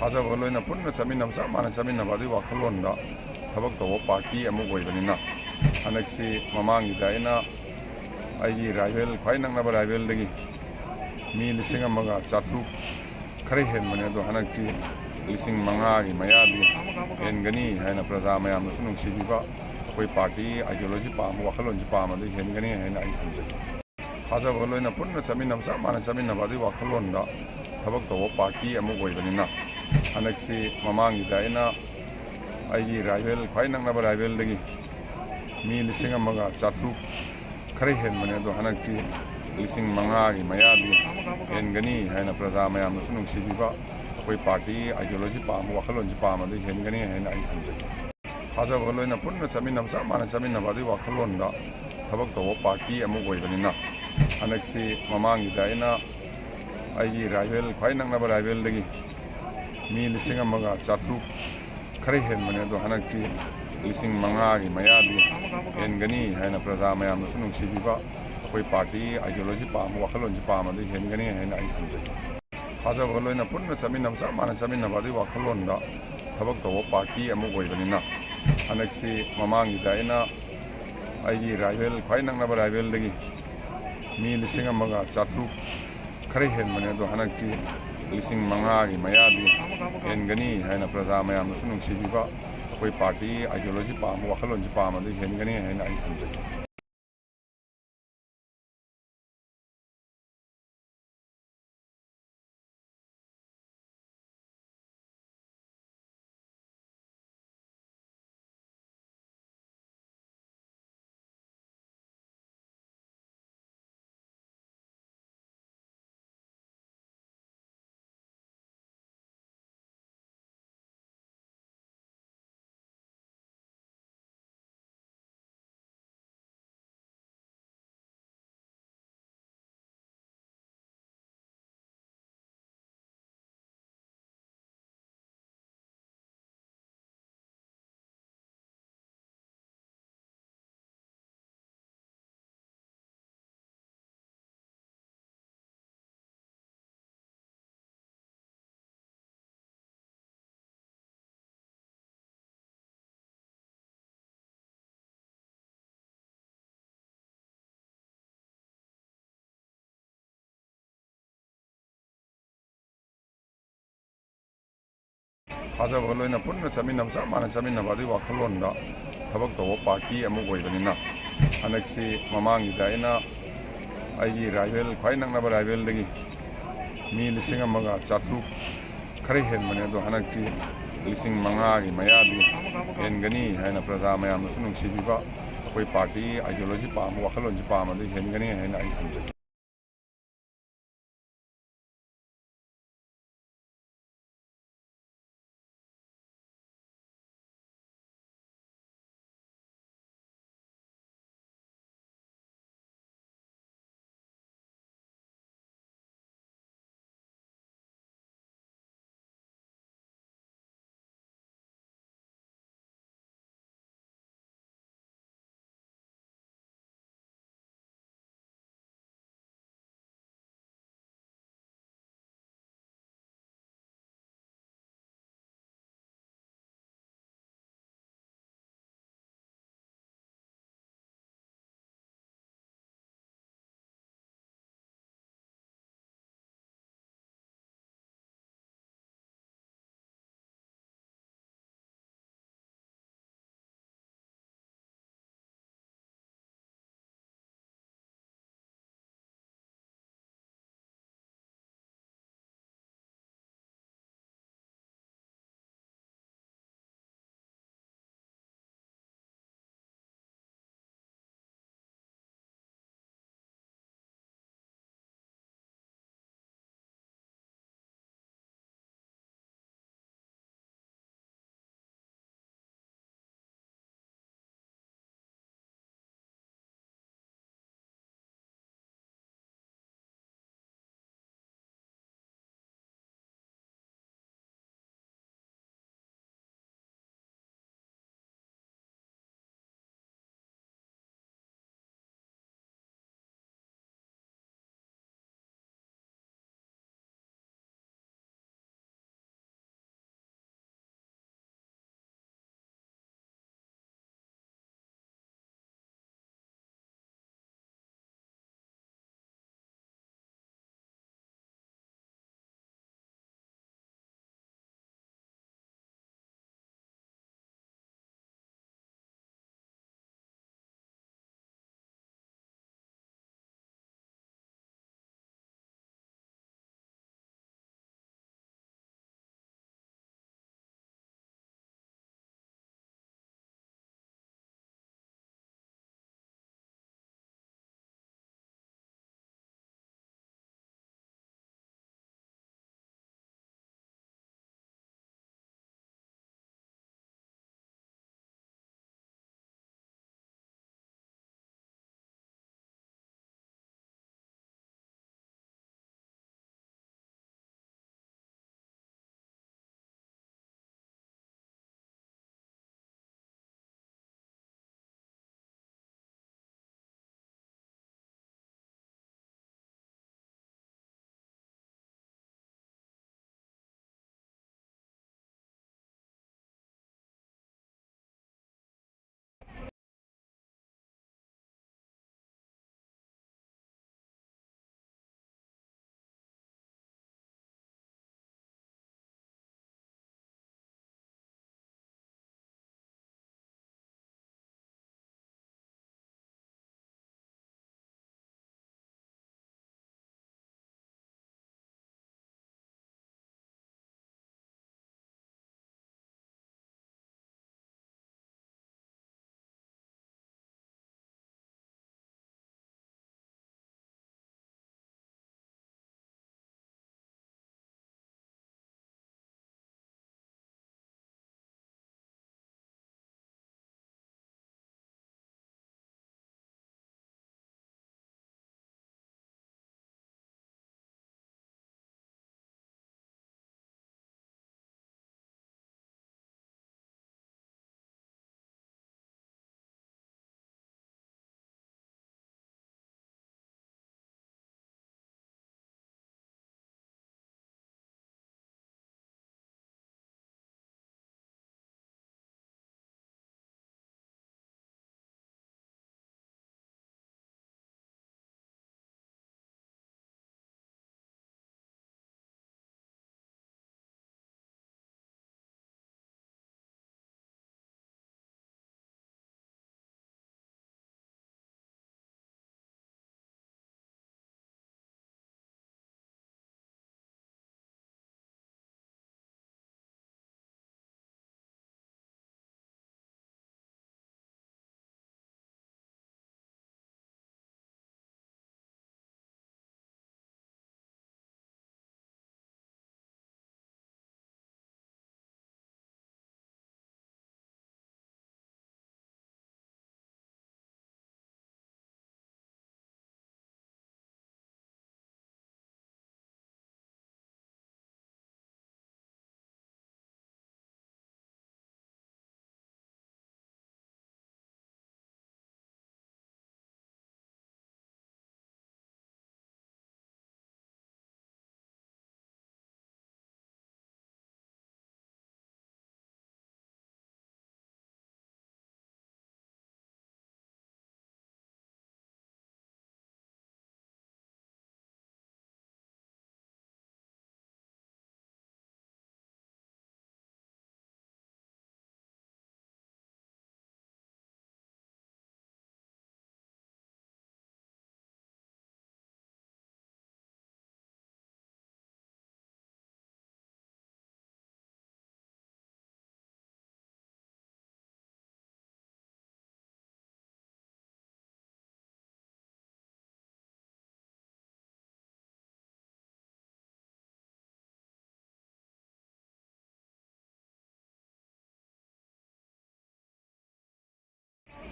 ꯊꯥꯖꯕꯒ ꯂꯣꯏꯅ ꯄꯨꯟꯅ ꯆꯠꯃꯤꯟꯅꯕ, ꯆꯞ ꯃꯥꯟꯅ ꯆꯠꯃꯤꯟꯅꯕ ꯑꯗꯨꯒꯤ ꯋꯥꯈꯜꯂꯣꯟꯗ ꯊꯕꯛ ꯇꯧꯕ ꯄꯥꯔꯇꯤ ꯑꯃ ꯑꯣꯏꯕꯅꯤꯅ, ꯍꯟꯗꯛꯁꯤ ꯃꯃꯥꯡꯒꯤꯗ ꯑꯩꯅ ꯑꯩꯒꯤ ꯔꯥꯏꯕꯦꯜ, ꯈ꯭ꯋꯥꯏ ꯅꯛꯅꯕ ꯔꯥꯏꯕꯦꯜꯗꯒꯤ ꯃꯤ ꯂꯤꯁꯤꯡ ꯑꯃꯒ ꯆꯥꯇ꯭ꯔꯨꯛ ꯈꯔ ꯍꯦꯟꯕꯅꯦ, ꯑꯗꯣ ꯍꯟꯗꯛꯇꯤ ꯂꯤꯁꯤꯡ ꯃꯉꯥꯒꯤ ꯃꯌꯥꯗꯤ ꯍꯦꯟꯒꯅꯤ ꯍꯥꯏꯅ ꯄ꯭ꯔꯖꯥ ꯃꯌꯥꯝꯅꯁꯨ ꯅꯨꯡꯁꯤꯕꯤꯕ, ꯑꯩꯈꯣꯏ ꯄꯥꯔꯇꯤ ꯑꯥꯏꯗꯤꯌꯣꯂꯣꯖꯤ ꯄꯥꯝꯕ, ꯋꯥꯈꯜꯂꯣꯟꯁꯤ ꯄꯥꯝꯕꯗꯤ ꯍꯦꯟꯒꯅꯤ ꯍꯥꯏꯅ ꯑꯩ ꯊꯝꯖꯒꯦ꯫ ꯊꯥꯖꯕꯒ ꯂꯣꯏꯅ ꯄꯨꯟꯅ ꯆꯠꯃꯤꯟꯅꯕ, ꯆꯞ ꯃꯥꯟꯅ ꯆꯠꯃꯤꯟꯅꯕ ꯑꯗꯨꯒꯤ ꯋꯥꯈꯜꯂꯣꯟꯗ ꯊꯕꯛ ꯇꯧꯕ ꯄꯥꯔꯇꯤ ꯑꯃ ꯑꯣꯏꯕꯅꯤꯅ, ꯍꯟꯗꯛꯁꯤ ꯃꯃꯥꯡꯒꯤꯗ ꯑꯩꯅ ꯑꯩꯒꯤ ꯔꯥꯏꯕꯦꯜ, ꯈ꯭ꯋꯥꯏ ꯅꯛꯅꯕ ꯔꯥꯏꯕꯦꯜꯗꯒꯤ ꯃꯤ ꯂꯤꯁꯤꯡ ꯑꯃꯒ ꯆꯥꯇ꯭ꯔꯨꯛ ꯈꯔ ꯍꯦꯟꯕꯅꯦ, ꯑꯗꯣ ꯍꯟꯗꯛꯇꯤ ꯂꯤꯁꯤꯡ ꯃꯉꯥꯒꯤ ꯃꯌꯥꯗꯤ ꯍꯦꯟꯒꯅꯤ ꯍꯥꯏꯅ ꯄ꯭ꯔꯖꯥ ꯃꯌꯥꯝꯅꯁꯨ ꯅꯨꯡꯁꯤꯕꯤꯕ, ꯑꯩꯈꯣꯏ ꯄꯥꯔꯇꯤ ꯑꯥꯏꯗꯤꯌꯣꯂꯣꯖꯤ ꯄꯥꯝꯕ, ꯋꯥꯈꯜꯂꯣꯟꯁꯤ ꯄꯥꯝꯕꯗꯤ ꯍꯦꯟꯒꯅꯤ ꯍꯥꯏꯅ ꯑꯩ ꯊꯝꯖꯒꯦ꯫ ꯊꯥꯖꯕꯒ ꯂꯣꯏꯅ ꯄꯨꯟꯅ ꯆꯠꯃꯤꯟꯅꯕ, ꯆꯞ ꯃꯥꯟꯅ ꯆꯠꯃꯤꯟꯅꯕ ꯑꯗꯨꯒꯤ ꯋꯥꯈꯜꯂꯣꯟꯗ ꯊꯕꯛ ꯇꯧꯕ ꯄꯥꯔꯇꯤ ꯑꯃ ꯑꯣꯏꯕꯅꯤꯅ, ꯍꯟꯗꯛꯁꯤ ꯃꯃꯥꯡꯒꯤꯗ ꯑꯩꯅ ꯑꯩꯒꯤ ꯔꯥꯏꯕꯦꯜ, ꯈ꯭ꯋꯥꯏ ꯅꯛꯅꯕ ꯔꯥꯏꯕꯦꯜꯗꯒꯤ ꯃꯤ ꯂꯤꯁꯤꯡ ꯑꯃꯒ ꯆꯥꯇ꯭ꯔꯨꯛ ꯈꯔ ꯍꯦꯟꯕꯅꯦ, ꯑꯗꯣ ꯍꯟꯗꯛꯇꯤ ꯂꯤꯁꯤꯡ ꯃꯉꯥꯒꯤ ꯃꯌꯥꯗꯤ ꯍꯦꯟꯒꯅꯤ ꯍꯥꯏꯅ ꯄ꯭ꯔꯖꯥ ꯃꯌꯥꯝꯅꯁꯨ ꯅꯨꯡꯁꯤꯕꯤꯕ, ꯑꯩꯈꯣꯏ ꯄꯥꯔꯇꯤ ꯑꯥꯏꯗꯤꯌꯣꯂꯣꯖꯤ ꯄꯥꯝꯕ, ꯋꯥꯈꯜꯂꯣꯟꯁꯤ ꯄꯥꯝꯕꯗꯤ ꯍꯦꯟꯒꯅꯤ ꯍꯥꯏꯅ ꯑꯩ ꯊꯝꯖꯒꯦ꯫ ꯊꯥꯖꯕꯒ ꯂꯣꯏꯅ ꯄꯨꯟꯅ ꯆꯠꯃꯤꯟꯅꯕ, ꯆꯞ ꯃꯥꯟꯅ ꯆꯠꯃꯤꯟꯅꯕ ꯑꯗꯨꯒꯤ ꯋꯥꯈꯜꯂꯣꯟꯗ ꯊꯕꯛ ꯇꯧꯕ ꯄꯥꯔꯇꯤ ꯑꯃ ꯑꯣꯏꯕꯅꯤꯅ, ꯍꯟꯗꯛꯁꯤ ꯃꯃꯥꯡꯒꯤꯗ ꯑꯩꯅ ꯑꯩꯒꯤ ꯔꯥꯏꯕꯦꯜ, ꯈ꯭ꯋꯥꯏ ꯅꯛꯅꯕ ꯔꯥꯏꯕꯦꯜꯗꯒꯤ ꯃꯤ ꯂꯤꯁꯤꯡ ꯑꯃꯒ ꯆꯥꯇ꯭ꯔꯨꯛ ꯈꯔ ꯍꯦꯟꯕꯅꯦ, ꯑꯗꯣ ꯍꯟꯗꯛꯇꯤ ꯂꯤꯁꯤꯡ ꯃꯉꯥꯒꯤ ꯃꯌꯥꯗꯤ ꯍꯦꯟꯒꯅꯤ ꯍꯥꯏꯅ ꯄ꯭ꯔꯖꯥ ꯃꯌꯥꯝꯅꯁꯨ ꯅꯨꯡꯁꯤꯕꯤꯕ, ꯑꯩꯈꯣꯏ ꯄꯥꯔꯇꯤ ꯑꯥꯏꯗꯤꯌꯣꯂꯣꯖꯤ ꯄꯥꯝꯕ, ꯋꯥꯈꯜꯂꯣꯟꯁꯤ ꯄꯥꯝꯕꯗꯤ ꯍꯦꯟꯒꯅꯤ ꯍꯥꯏꯅ ꯑꯩ ꯊꯝꯖꯒꯦ꯫ ꯊꯥꯖꯕꯒ ꯂꯣꯏꯅ ꯄꯨꯟꯅ ꯆꯠꯃꯤꯟꯅꯕ, ꯆꯞ ꯃꯥꯟꯅ ꯆꯠꯃꯤꯟꯅꯕ ꯑꯗꯨꯒꯤ ꯋꯥꯈꯜꯂꯣꯟꯗ ꯊꯕꯛ ꯇꯧꯕ ꯄꯥꯔꯇꯤ ꯑꯃ ꯑꯣꯏꯕꯅꯤꯅ, ꯍꯟꯗꯛꯁꯤ ꯃꯃꯥꯡꯒꯤꯗ ꯑꯩꯅ ꯑꯩꯒꯤ ꯔꯥꯏꯕꯦꯜ, ꯈ꯭ꯋꯥꯏ ꯅꯛꯅꯕ ꯔꯥꯏꯕꯦꯜꯗꯒꯤ ꯃꯤ ꯂꯤꯁꯤꯡ ꯑꯃꯒ ꯆꯥꯇ꯭ꯔꯨꯛ ꯈꯔ ꯍꯦꯟꯕꯅꯦ꯫ ꯑꯗꯣ ꯍꯟꯗꯛꯇꯤ ꯂꯤꯁꯤꯡ ꯃꯉꯥꯒꯤ ꯃꯌꯥꯗꯤ ꯍꯦꯟꯒꯅꯤ ꯍꯥꯏꯅ, ꯄ꯭ꯔꯖꯥ ꯃꯌꯥꯝꯅꯁꯨ ꯅꯨꯡꯁꯤꯕꯤꯕ, ꯑꯩꯈꯣꯏ ꯄꯥꯔꯇꯤ ꯑꯥꯏꯗꯤꯌꯣꯂꯣꯖꯤ ꯄꯥꯝꯕ, ꯋꯥꯈꯜꯂꯣꯟꯁꯤ ꯄꯥꯝꯕꯗꯤ ꯍꯦꯟꯒꯅꯤ ꯍꯥꯏꯅ ꯑꯩ ꯊꯝꯖꯩ꯫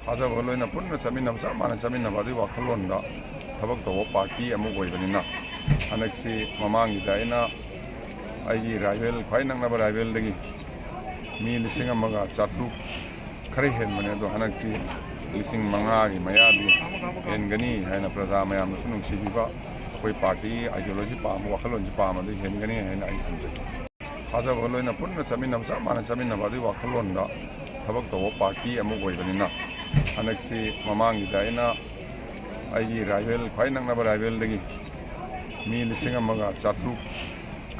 ꯊꯥꯖꯕꯒ ꯂꯣꯏꯅ ꯄꯨꯟꯅ ꯆꯠꯃꯤꯟꯅꯕ, ꯆꯞ ꯃꯥꯟꯅ ꯆꯠꯃꯤꯟꯅꯕ ꯑꯗꯨꯒꯤ ꯋꯥꯈꯜꯂꯣꯟꯗ ꯊꯕꯛ ꯇꯧꯕ ꯄꯥꯔꯇꯤ ꯑꯃ ꯑꯣꯏꯕꯅꯤꯅ, ꯍꯟꯗꯛꯁꯤ ꯃꯃꯥꯡꯒꯤꯗ ꯑꯩꯅ ꯑꯩꯒꯤ ꯔꯥꯏꯕꯦꯜ, ꯈ꯭ꯋꯥꯏ ꯅꯛꯅꯕ ꯔꯥꯏꯕꯦꯜꯗꯒꯤ ꯃꯤ ꯂꯤꯁꯤꯡ ꯑꯃꯒ ꯆꯥꯇ꯭ꯔꯨꯛ ꯈꯔ ꯍꯦꯟꯕꯅꯦ꯫ ꯑꯗꯣ ꯍꯟꯗꯛꯇꯤ ꯂꯤꯁꯤꯡ ꯃꯉꯥꯒꯤ ꯃꯌꯥꯗꯤ ꯍꯦꯟꯒꯅꯤ ꯍꯥꯏꯅ, ꯄ꯭ꯔꯖꯥ ꯃꯌꯥꯝꯅꯁꯨ ꯅꯨꯡꯁꯤꯕꯤꯕ, ꯑꯩꯈꯣꯏ ꯄꯥꯔꯇꯤ ꯑꯥꯏꯗꯤꯌꯣꯂꯣꯖꯤ ꯄꯥꯝꯕ, ꯋꯥꯈꯜꯂꯣꯟꯁꯤ ꯄꯥꯝꯕꯗꯤ ꯍꯦꯟꯒꯅꯤ ꯍꯥꯏꯅ ꯑꯩ ꯊꯝꯖꯒꯦ꯫ ꯊꯥꯖꯕꯒ ꯂꯣꯏꯅ ꯄꯨꯟꯅ ꯆꯠꯃꯤꯟꯅꯕ, ꯆꯞ ꯃꯥꯟꯅ ꯆꯠꯃꯤꯟꯅꯕ ꯑꯗꯨꯒꯤ ꯋꯥꯈꯜꯂꯣꯟꯗ ꯊꯕꯛ ꯇꯧꯕ ꯄꯥꯔꯇꯤ ꯑꯃ ꯑꯣꯏꯕꯅꯤꯅ, ꯍꯟꯗꯛꯁꯤ ꯃꯃꯥꯡꯒꯤꯗ ꯑꯩꯅ ꯑꯩꯒꯤ ꯔꯥꯏꯕꯦꯜ, ꯈ꯭ꯋꯥꯏ ꯅꯛꯅꯕ ꯔꯥꯏꯕꯦꯜꯗꯒꯤ ꯃꯤ ꯂꯤꯁꯤꯡ ꯑꯃꯒ ꯆꯥꯇ꯭ꯔꯨꯛ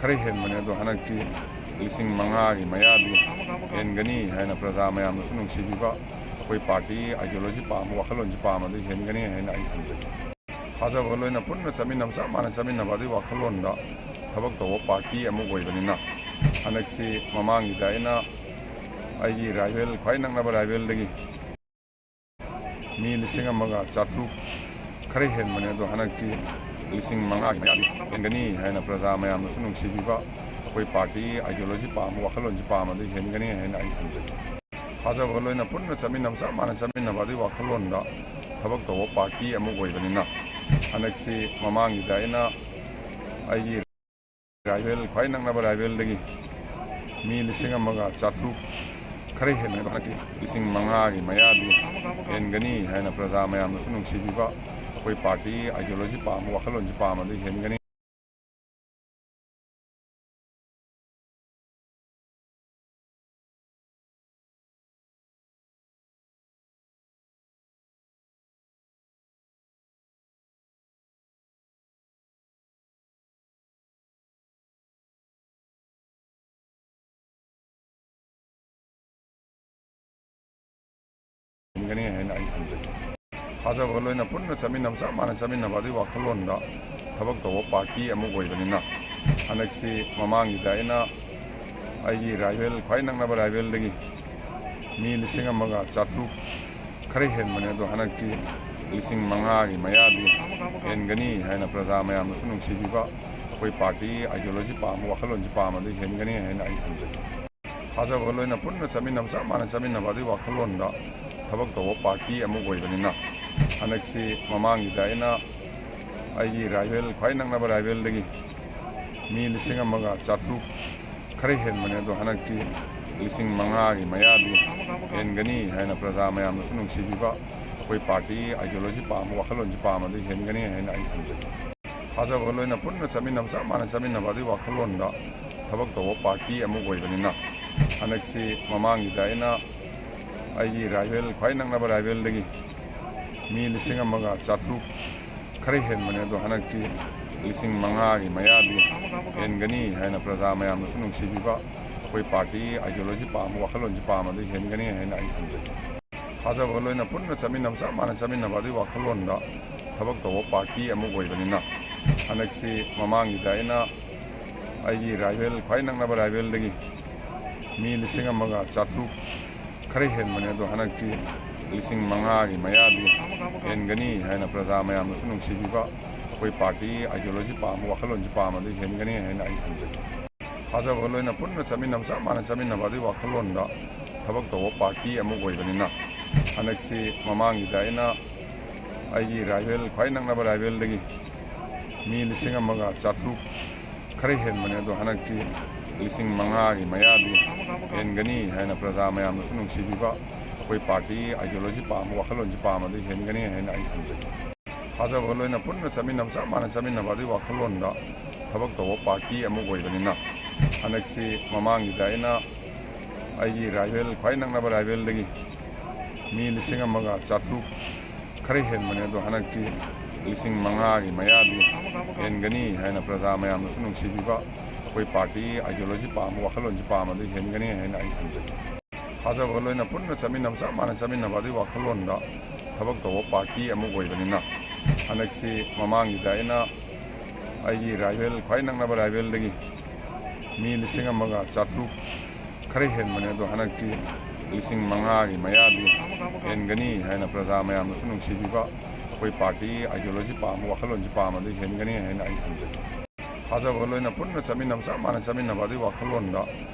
ꯈꯔ ꯍꯦꯟꯕꯅꯦ꯫ ꯑꯗꯣ ꯍꯟꯗꯛꯇꯤ ꯂꯤꯁꯤꯡ ꯃꯉꯥꯒꯤ ꯃꯌꯥꯗꯤ ꯍꯦꯟꯒꯅꯤ ꯍꯥꯏꯅ, ꯄ꯭ꯔꯖꯥ ꯃꯌꯥꯝꯅꯁꯨ ꯅꯨꯡꯁꯤꯕꯤꯕ, ꯑꯩꯈꯣꯏ ꯄꯥꯔꯇꯤ ꯑꯥꯏꯗꯤꯌꯣꯂꯣꯖꯤ ꯄꯥꯝꯕ, ꯋꯥꯈꯜꯂꯣꯟꯁꯤ ꯄꯥꯝꯕꯗꯤ ꯍꯦꯟꯒꯅꯤ ꯍꯥꯏꯅ ꯑꯩ ꯊꯝꯖꯒꯦ꯫ ꯊꯥꯖꯕꯒ ꯂꯣꯏꯅ ꯄꯨꯟꯅ ꯆꯠꯃꯤꯟꯅꯕ, ꯆꯞ ꯃꯥꯟꯅ ꯆꯠꯃꯤꯟꯅꯕ ꯑꯗꯨꯒꯤ ꯋꯥꯈꯜꯂꯣꯟꯗ ꯊꯕꯛ ꯇꯧꯕ ꯄꯥꯔꯇꯤ ꯑꯃ ꯑꯣꯏꯕꯅꯤꯅ, ꯍꯟꯗꯛꯁꯤ ꯃꯃꯥꯡꯒꯤꯗ ꯑꯩꯅ ꯑꯩꯒꯤ ꯔꯥꯏꯕꯦꯜ, ꯈ꯭ꯋꯥꯏ ꯅꯛꯅꯕ ꯔꯥꯏꯕꯦꯜꯗꯒꯤ ꯃꯤ ꯂꯤꯁꯤꯡ ꯑꯃꯒ ꯆꯥꯇ꯭ꯔꯨꯛ ꯈꯔ ꯍꯦꯟꯕꯅꯦ꯫ ꯑꯗꯣ ꯍꯟꯗꯛꯇꯤ ꯂꯤꯁꯤꯡ ꯃꯉꯥꯒꯤ ꯃꯌꯥꯗꯤ ꯍꯦꯟꯒꯅꯤ ꯍꯥꯏꯅ, ꯄ꯭ꯔꯖꯥ ꯃꯌꯥꯝꯅꯁꯨ ꯅꯨꯡꯁꯤꯕꯤꯕ, ꯑꯩꯈꯣꯏ ꯄꯥꯔꯇꯤ ꯑꯥꯏꯗꯤꯌꯣꯂꯣꯖꯤ ꯄꯥꯝꯕ, ꯋꯥꯈꯜꯂꯣꯟꯁꯤ ꯄꯥꯝꯕꯗꯤ ꯍꯦꯟꯒꯅꯤ ꯍꯥꯏꯅ ꯑꯩ ꯊꯝꯖꯒꯦ꯫ ꯊꯥꯖꯕꯒ ꯂꯣꯏꯅ ꯄꯨꯟꯅ ꯆꯠꯃꯤꯟꯅꯕ, ꯆꯞ ꯃꯥꯟꯅ ꯆꯠꯃꯤꯟꯅꯕ ꯑꯗꯨꯒꯤ ꯋꯥꯈꯜꯂꯣꯟꯗ ꯊꯕꯛ ꯇꯧꯕ ꯄꯥꯔꯇꯤ ꯑꯃ ꯑꯣꯏꯕꯅꯤꯅ, ꯍꯟꯗꯛꯁꯤ ꯃꯃꯥꯡꯒꯤꯗ ꯑꯩꯅ ꯑꯩꯒꯤ ꯔꯥꯏꯕꯦꯜ, ꯈ꯭ꯋꯥꯏ ꯅꯛꯅꯕ ꯔꯥꯏꯕꯦꯜꯗꯒꯤ ꯃꯤ ꯂꯤꯁꯤꯡ ꯑꯃꯒ ꯆꯥꯇ꯭ꯔꯨꯛ ꯈꯔ ꯍꯦꯟꯅ, ꯍꯟꯗꯛꯇꯤ ꯂꯤꯁꯤꯡ ꯃꯉꯥꯒꯤ ꯃꯌꯥꯗꯤ ꯍꯦꯟꯒꯅꯤ ꯍꯥꯏꯅ, ꯄ꯭ꯔꯖꯥ ꯃꯌꯥꯝꯅꯁꯨ ꯅꯨꯡꯁꯤꯕꯤꯕ, ꯑꯩꯈꯣꯏ ꯄꯥꯔꯇꯤ ꯑꯥꯏꯗꯤꯌꯣꯂꯣꯖꯤ ꯄꯥꯝꯕ, ꯋꯥꯈꯜꯂꯣꯟꯁꯤ ꯄꯥꯝꯕꯗꯤ ꯍꯦꯟꯒꯅꯤ꯫ ꯍꯦꯟꯒꯅꯤ ꯍꯥꯏꯅ ꯑꯩ ꯊꯝꯖꯒꯦ꯫ ꯊꯥꯖꯕꯒ ꯂꯣꯏꯅ ꯄꯨꯟꯅ ꯆꯠꯃꯤꯟꯅꯕ, ꯆꯞ ꯃꯥꯟꯅ ꯆꯠꯃꯤꯟꯅꯕ ꯑꯗꯨꯒꯤ ꯋꯥꯈꯜꯂꯣꯟꯗ ꯊꯕꯛ ꯇꯧꯕ ꯄꯥꯔꯇꯤ ꯑꯃ ꯑꯣꯏꯕꯅꯤꯅ, ꯍꯟꯗꯛꯁꯤ ꯃꯃꯥꯡꯒꯤꯗ ꯑꯩꯅ ꯑꯩꯒꯤ ꯔꯥꯏꯕꯦꯜ, ꯈ꯭ꯋꯥꯏ ꯅꯛꯅꯕ ꯔꯥꯏꯕꯦꯜꯗꯒꯤ ꯃꯤ ꯂꯤꯁꯤꯡ ꯑꯃꯒ ꯆꯥꯇ꯭ꯔꯨꯛ ꯈꯔ ꯍꯦꯟꯕꯅꯦ꯫ ꯑꯗꯣ ꯍꯟꯗꯛꯇꯤ ꯂꯤꯁꯤꯡ ꯃꯉꯥꯒꯤ ꯃꯌꯥꯗꯤ ꯍꯦꯟꯒꯅꯤ ꯍꯥꯏꯅ, ꯄ꯭ꯔꯖꯥ ꯃꯌꯥꯝꯅꯁꯨ ꯅꯨꯡꯁꯤꯕꯤꯕ, ꯑꯩꯈꯣꯏ ꯄꯥꯔꯇꯤ ꯑꯥꯏꯗꯤꯌꯣꯂꯣꯖꯤ ꯄꯥꯝꯕ, ꯋꯥꯈꯜꯂꯣꯟꯁꯤ ꯄꯥꯝꯕꯗꯤ ꯍꯦꯟꯒꯅꯤ ꯍꯥꯏꯅ ꯑꯩ ꯊꯝꯖꯒꯦ꯫ ꯊꯥꯖꯕꯒ ꯂꯣꯏꯅ ꯄꯨꯟꯅ ꯆꯠꯃꯤꯟꯅꯕ, ꯆꯞ ꯃꯥꯟꯅ ꯆꯠꯃꯤꯟꯅꯕ ꯑꯗꯨꯒꯤ ꯋꯥꯈꯜꯂꯣꯟꯗ ꯊꯕꯛ ꯇꯧꯕ ꯄꯥꯔꯇꯤ ꯑꯃ ꯑꯣꯏꯕꯅꯤꯅ, ꯍꯟꯗꯛꯁꯤ ꯃꯃꯥꯡꯒꯤꯗ ꯑꯩꯅ ꯑꯩꯒꯤ ꯔꯥꯏꯕꯦꯜ, ꯈ꯭ꯋꯥꯏ ꯅꯛꯅꯕ ꯔꯥꯏꯕꯦꯜꯗꯒꯤ ꯃꯤ ꯂꯤꯁꯤꯡ ꯑꯃꯒ ꯆꯥꯇ꯭ꯔꯨꯛ ꯈꯔ ꯍꯦꯟꯕꯅꯦ꯫ ꯑꯗꯣ ꯍꯟꯗꯛꯇꯤ ꯂꯤꯁꯤꯡ ꯃꯉꯥꯒꯤ ꯃꯌꯥꯗꯤ ꯍꯦꯟꯒꯅꯤ ꯍꯥꯏꯅ, ꯄ꯭ꯔꯖꯥ ꯃꯌꯥꯝꯅꯁꯨ ꯅꯨꯡꯁꯤꯕꯤꯕ, ꯑꯩꯈꯣꯏ ꯄꯥꯔꯇꯤꯒꯤ ideology ꯄꯥꯝꯕ, ꯋꯥꯈꯜꯂꯣꯟꯁꯤ ꯄꯥꯝꯃꯗꯤ ꯍꯦꯟꯒꯅꯤ ꯍꯥꯏꯅ ꯑꯩ ꯊꯝꯖꯒꯦ꯫ ꯊꯥꯖꯕ ꯂꯣꯏꯅ ꯄꯨꯟꯅ ꯆꯠꯃꯤꯟꯅꯕ, ꯆꯞ ꯃꯥꯟꯅ ꯆꯠꯃꯤꯟꯅꯕ ꯑꯗꯨꯒꯤ ꯋꯥꯈꯜꯂꯣꯟꯗ ꯊꯕꯛ ꯇꯧꯕ ꯄꯥꯔꯇꯤ ꯑꯃ ꯑꯣꯏꯕꯅꯤꯅ, ꯍꯟꯗꯛꯁꯤ ꯃꯃꯥꯡꯒꯤꯗ ꯑꯩꯅ ꯑꯩꯒꯤ ꯔꯥꯏꯕꯦꯜ, ꯈ꯭ꯋꯥꯏ ꯅꯛꯅꯕ ꯔꯥꯏꯕꯦꯜꯗꯒꯤ ꯃꯤ ꯂꯤꯁꯤꯡ ꯑꯃꯒ ꯆꯥꯇ꯭ꯔꯨꯛ ꯈꯔ ꯍꯦꯟꯕꯅꯦ꯫ ꯑꯗꯣ ꯍꯟꯗꯛꯇꯤ ꯂꯤꯁꯤꯡ ꯃꯉꯥꯒꯤ ꯃꯌꯥꯗꯤ ꯍꯦꯟꯒꯅꯤ ꯍꯥꯏꯅ, ꯄ꯭ꯔꯖꯥ ꯃꯌꯥꯝꯅꯁꯨ ꯅꯨꯡꯁꯤꯕꯤꯕ, ꯑꯩꯈꯣꯏ ꯄꯥꯔꯇꯤꯒꯤ ideology ꯄꯥꯝꯕ, ꯋꯥꯈꯜꯂꯣꯟꯁꯤ ꯄꯥꯝꯃꯗꯤ ꯍꯦꯟꯒꯅꯤ ꯍꯥꯏꯅ ꯑꯩ ꯊꯝꯖꯒꯦ꯫ ꯊꯥꯖꯕ ꯂꯣꯏꯅ ꯄꯨꯟꯅ ꯆꯠꯃꯤꯟꯅꯕ, ꯆꯞ ꯃꯥꯟꯅ ꯆꯠꯃꯤꯟꯅꯕ ꯑꯗꯨꯒꯤ ꯋꯥꯈꯜꯂꯣꯟꯗ ꯊꯕꯛ ꯇꯧꯕ ꯄꯥꯔꯇꯤ ꯑꯃ ꯑꯣꯏꯕꯅꯤꯅ, ꯍꯟꯗꯛꯁꯤ ꯃꯃꯥꯡꯒꯤꯗ ꯑꯩꯅ ꯑꯩꯒꯤ ꯔꯥꯏꯕꯦꯜ, ꯈ꯭ꯋꯥꯏ ꯅꯛꯅꯕ ꯔꯥꯏꯕꯦꯜꯗꯒꯤ ꯃꯤ ꯂꯤꯁꯤꯡ ꯑꯃꯒ ꯆꯥꯇ꯭ꯔꯨꯛ ꯈꯔ ꯍꯦꯟꯕꯅꯦ꯫ ꯑꯗꯣ ꯍꯟꯗꯛꯇꯤ ꯂꯤꯁꯤꯡ ꯃꯉꯥꯒꯤ ꯃꯌꯥꯗꯤ ꯍꯦꯟꯒꯅꯤ ꯍꯥꯏꯅ, ꯄ꯭ꯔꯖꯥ ꯃꯌꯥꯝꯅꯁꯨ ꯅꯨꯡꯁꯤꯕꯤꯕ, ꯑꯩꯈꯣꯏ ꯄꯥꯔꯇꯤꯒꯤ ideology ꯄꯥꯝꯕ, ꯋꯥꯈꯜꯂꯣꯟꯁꯤ ꯄꯥꯝꯃꯗꯤ ꯍꯦꯟꯒꯅꯤ ꯍꯥꯏꯅ ꯑꯩ ꯊꯝꯖꯒꯦ꯫ ꯊꯥꯖꯕ ꯂꯣꯏꯅ ꯄꯨꯟꯅ ꯆꯠꯃꯤꯟꯅꯕ, ꯆꯞ ꯃꯥꯟꯅ ꯆꯠꯃꯤꯟꯅꯕ ꯑꯗꯨꯒꯤ ꯋꯥꯈꯜꯂꯣꯟꯗ ꯊꯕꯛ ꯇꯧꯕ ꯄꯥꯔꯇꯤ ꯑꯃ ꯑꯣꯏꯕꯅꯤꯅ, ꯍꯟꯗꯛꯁꯤ ꯃꯃꯥꯡꯒꯤꯗ ꯑꯩꯅ ꯑꯩꯒꯤ ꯔꯥꯏꯕꯦꯜ, ꯈ꯭ꯋꯥꯏ ꯅꯛꯅꯕ ꯔꯥꯏꯕꯦꯜꯗꯒꯤ ꯃꯤ ꯂꯤꯁꯤꯡ ꯑꯃꯒ ꯆꯥꯇ꯭ꯔꯨꯛ ꯈꯔ ꯍꯦꯟꯕꯅꯦ꯫ ꯑꯗꯣ ꯍꯟꯗꯛꯇꯤ ꯂꯤꯁꯤꯡ ꯃꯉꯥꯒꯤ ꯃꯌꯥꯗꯤ ꯍꯦꯟꯒꯅꯤ ꯍꯥꯏꯅ, ꯄ꯭ꯔꯖꯥ ꯃꯌꯥꯝꯅꯁꯨ ꯅꯨꯡꯁꯤꯕꯤꯕ, ꯑꯩꯈꯣꯏ ꯄꯥꯔꯇꯤꯒꯤ ideology ꯄꯥꯝꯕ, ꯋꯥꯈꯜꯂꯣꯟꯁꯤ ꯄꯥꯝꯃꯗꯤ ꯍꯦꯟꯒꯅꯤ ꯍꯥꯏꯅ ꯑꯩ ꯊꯝꯖꯒꯦ꯫ ꯊꯥꯖꯕ ꯂꯣꯏꯅ ꯄꯨꯟꯅ ꯆꯠꯃꯤꯟꯅꯕ, ꯆꯞ ꯃꯥꯟꯅ ꯆꯠꯃꯤꯟꯅꯕ ꯑꯗꯨꯒꯤ ꯋꯥꯈꯜꯂꯣꯟꯗ ꯊꯕꯛ ꯇꯧꯕ ꯄꯥꯔꯇꯤ ꯑꯃ ꯑꯣꯏꯕꯅꯤꯅ, ꯍꯟꯗꯛꯁꯤ ꯃꯃꯥꯡꯒꯤꯗ ꯑꯩꯅ ꯑꯩꯒꯤ ꯔꯥꯏꯕꯦꯜ, ꯈ꯭ꯋꯥꯏ ꯅꯛꯅꯕ ꯔꯥꯏꯕꯦꯜꯗꯒꯤ ꯃꯤ ꯂꯤꯁꯤꯡ ꯑꯃꯒ ꯆꯥꯇ꯭ꯔꯨꯛ ꯈꯔ ꯍꯦꯟꯕꯅꯦ꯫ ꯑꯗꯣ ꯍꯟꯗꯛꯇꯤ ꯂꯤꯁꯤꯡ ꯃꯉꯥꯒꯤ ꯃꯌꯥꯗꯤ ꯍꯦꯟꯒꯅꯤ ꯍꯥꯏꯅ, ꯄ꯭ꯔꯖꯥ ꯃꯌꯥꯝꯅꯁꯨ ꯅꯨꯡꯁꯤꯕꯤꯕ, ꯑꯩꯈꯣꯏ ꯄꯥꯔꯇꯤꯒꯤ ideology ꯄꯥꯝꯕ, ꯋꯥꯈꯜꯂꯣꯟꯁꯤ ꯄꯥꯝꯃꯗꯤ ꯍꯦꯟꯒꯅꯤ ꯍꯥꯏꯅ ꯑꯩ ꯊꯝꯖꯒꯦ꯫ ꯊꯥꯖꯕ ꯂꯣꯏꯅ ꯄꯨꯟꯅ ꯆꯠꯃꯤꯟꯅꯕ, ꯆꯞ ꯃꯥꯟꯅ ꯆꯠꯃꯤꯟꯅꯕ ꯑꯗꯨꯒꯤ ꯋꯥꯈꯜꯂꯣꯟꯗ ꯊꯕꯛ ꯇꯧꯕ ꯄꯥꯔꯇꯤ ꯑꯃ ꯑꯣꯏꯕꯅꯤꯅ, ꯍꯟꯗꯛꯁꯤ ꯃꯃꯥꯡꯒꯤꯗ ꯑꯩꯅ ꯑꯩꯒꯤ ꯔꯥꯏꯕꯦꯜ, ꯈ꯭ꯋꯥꯏ ꯅꯛꯅꯕ ꯔꯥꯏꯕꯦꯜꯗꯒꯤ ꯃꯤ ꯂꯤꯁꯤꯡ ꯑꯃꯒ ꯆꯥꯇ꯭ꯔꯨꯛ ꯈꯔ ꯍꯦꯟꯕꯅꯦ꯫ ꯑꯗꯣ ꯍꯟꯗꯛꯇꯤ ꯂꯤꯁꯤꯡ ꯃꯉꯥꯒꯤ ꯃꯌꯥꯗꯤ ꯍꯦꯟꯒꯅꯤ ꯍꯥꯏꯅ, ꯄ꯭ꯔꯖꯥ ꯃꯌꯥꯝꯅꯁꯨ ꯅꯨꯡꯁꯤꯕꯤꯕ, ꯑꯩꯈꯣꯏ ꯄꯥꯔꯇꯤꯒꯤ ideology ꯄꯥꯝꯕ, ꯋꯥꯈꯜꯂꯣꯟꯁꯤ ꯄꯥꯝꯃꯗꯤ ꯍꯦꯟꯒꯅꯤ ꯍꯥꯏꯅ ꯑꯩ ꯊꯝꯖꯒꯦ꯫ ꯊꯥꯖꯕ ꯂꯣꯏꯅ ꯄꯨꯟꯅ ꯆꯠꯃꯤꯟꯅꯕ, ꯆꯞ ꯃꯥꯟꯅ ꯆꯠꯃꯤꯟꯅꯕ ꯑꯗꯨꯒꯤ ꯋꯥꯈꯜꯂꯣꯟꯗ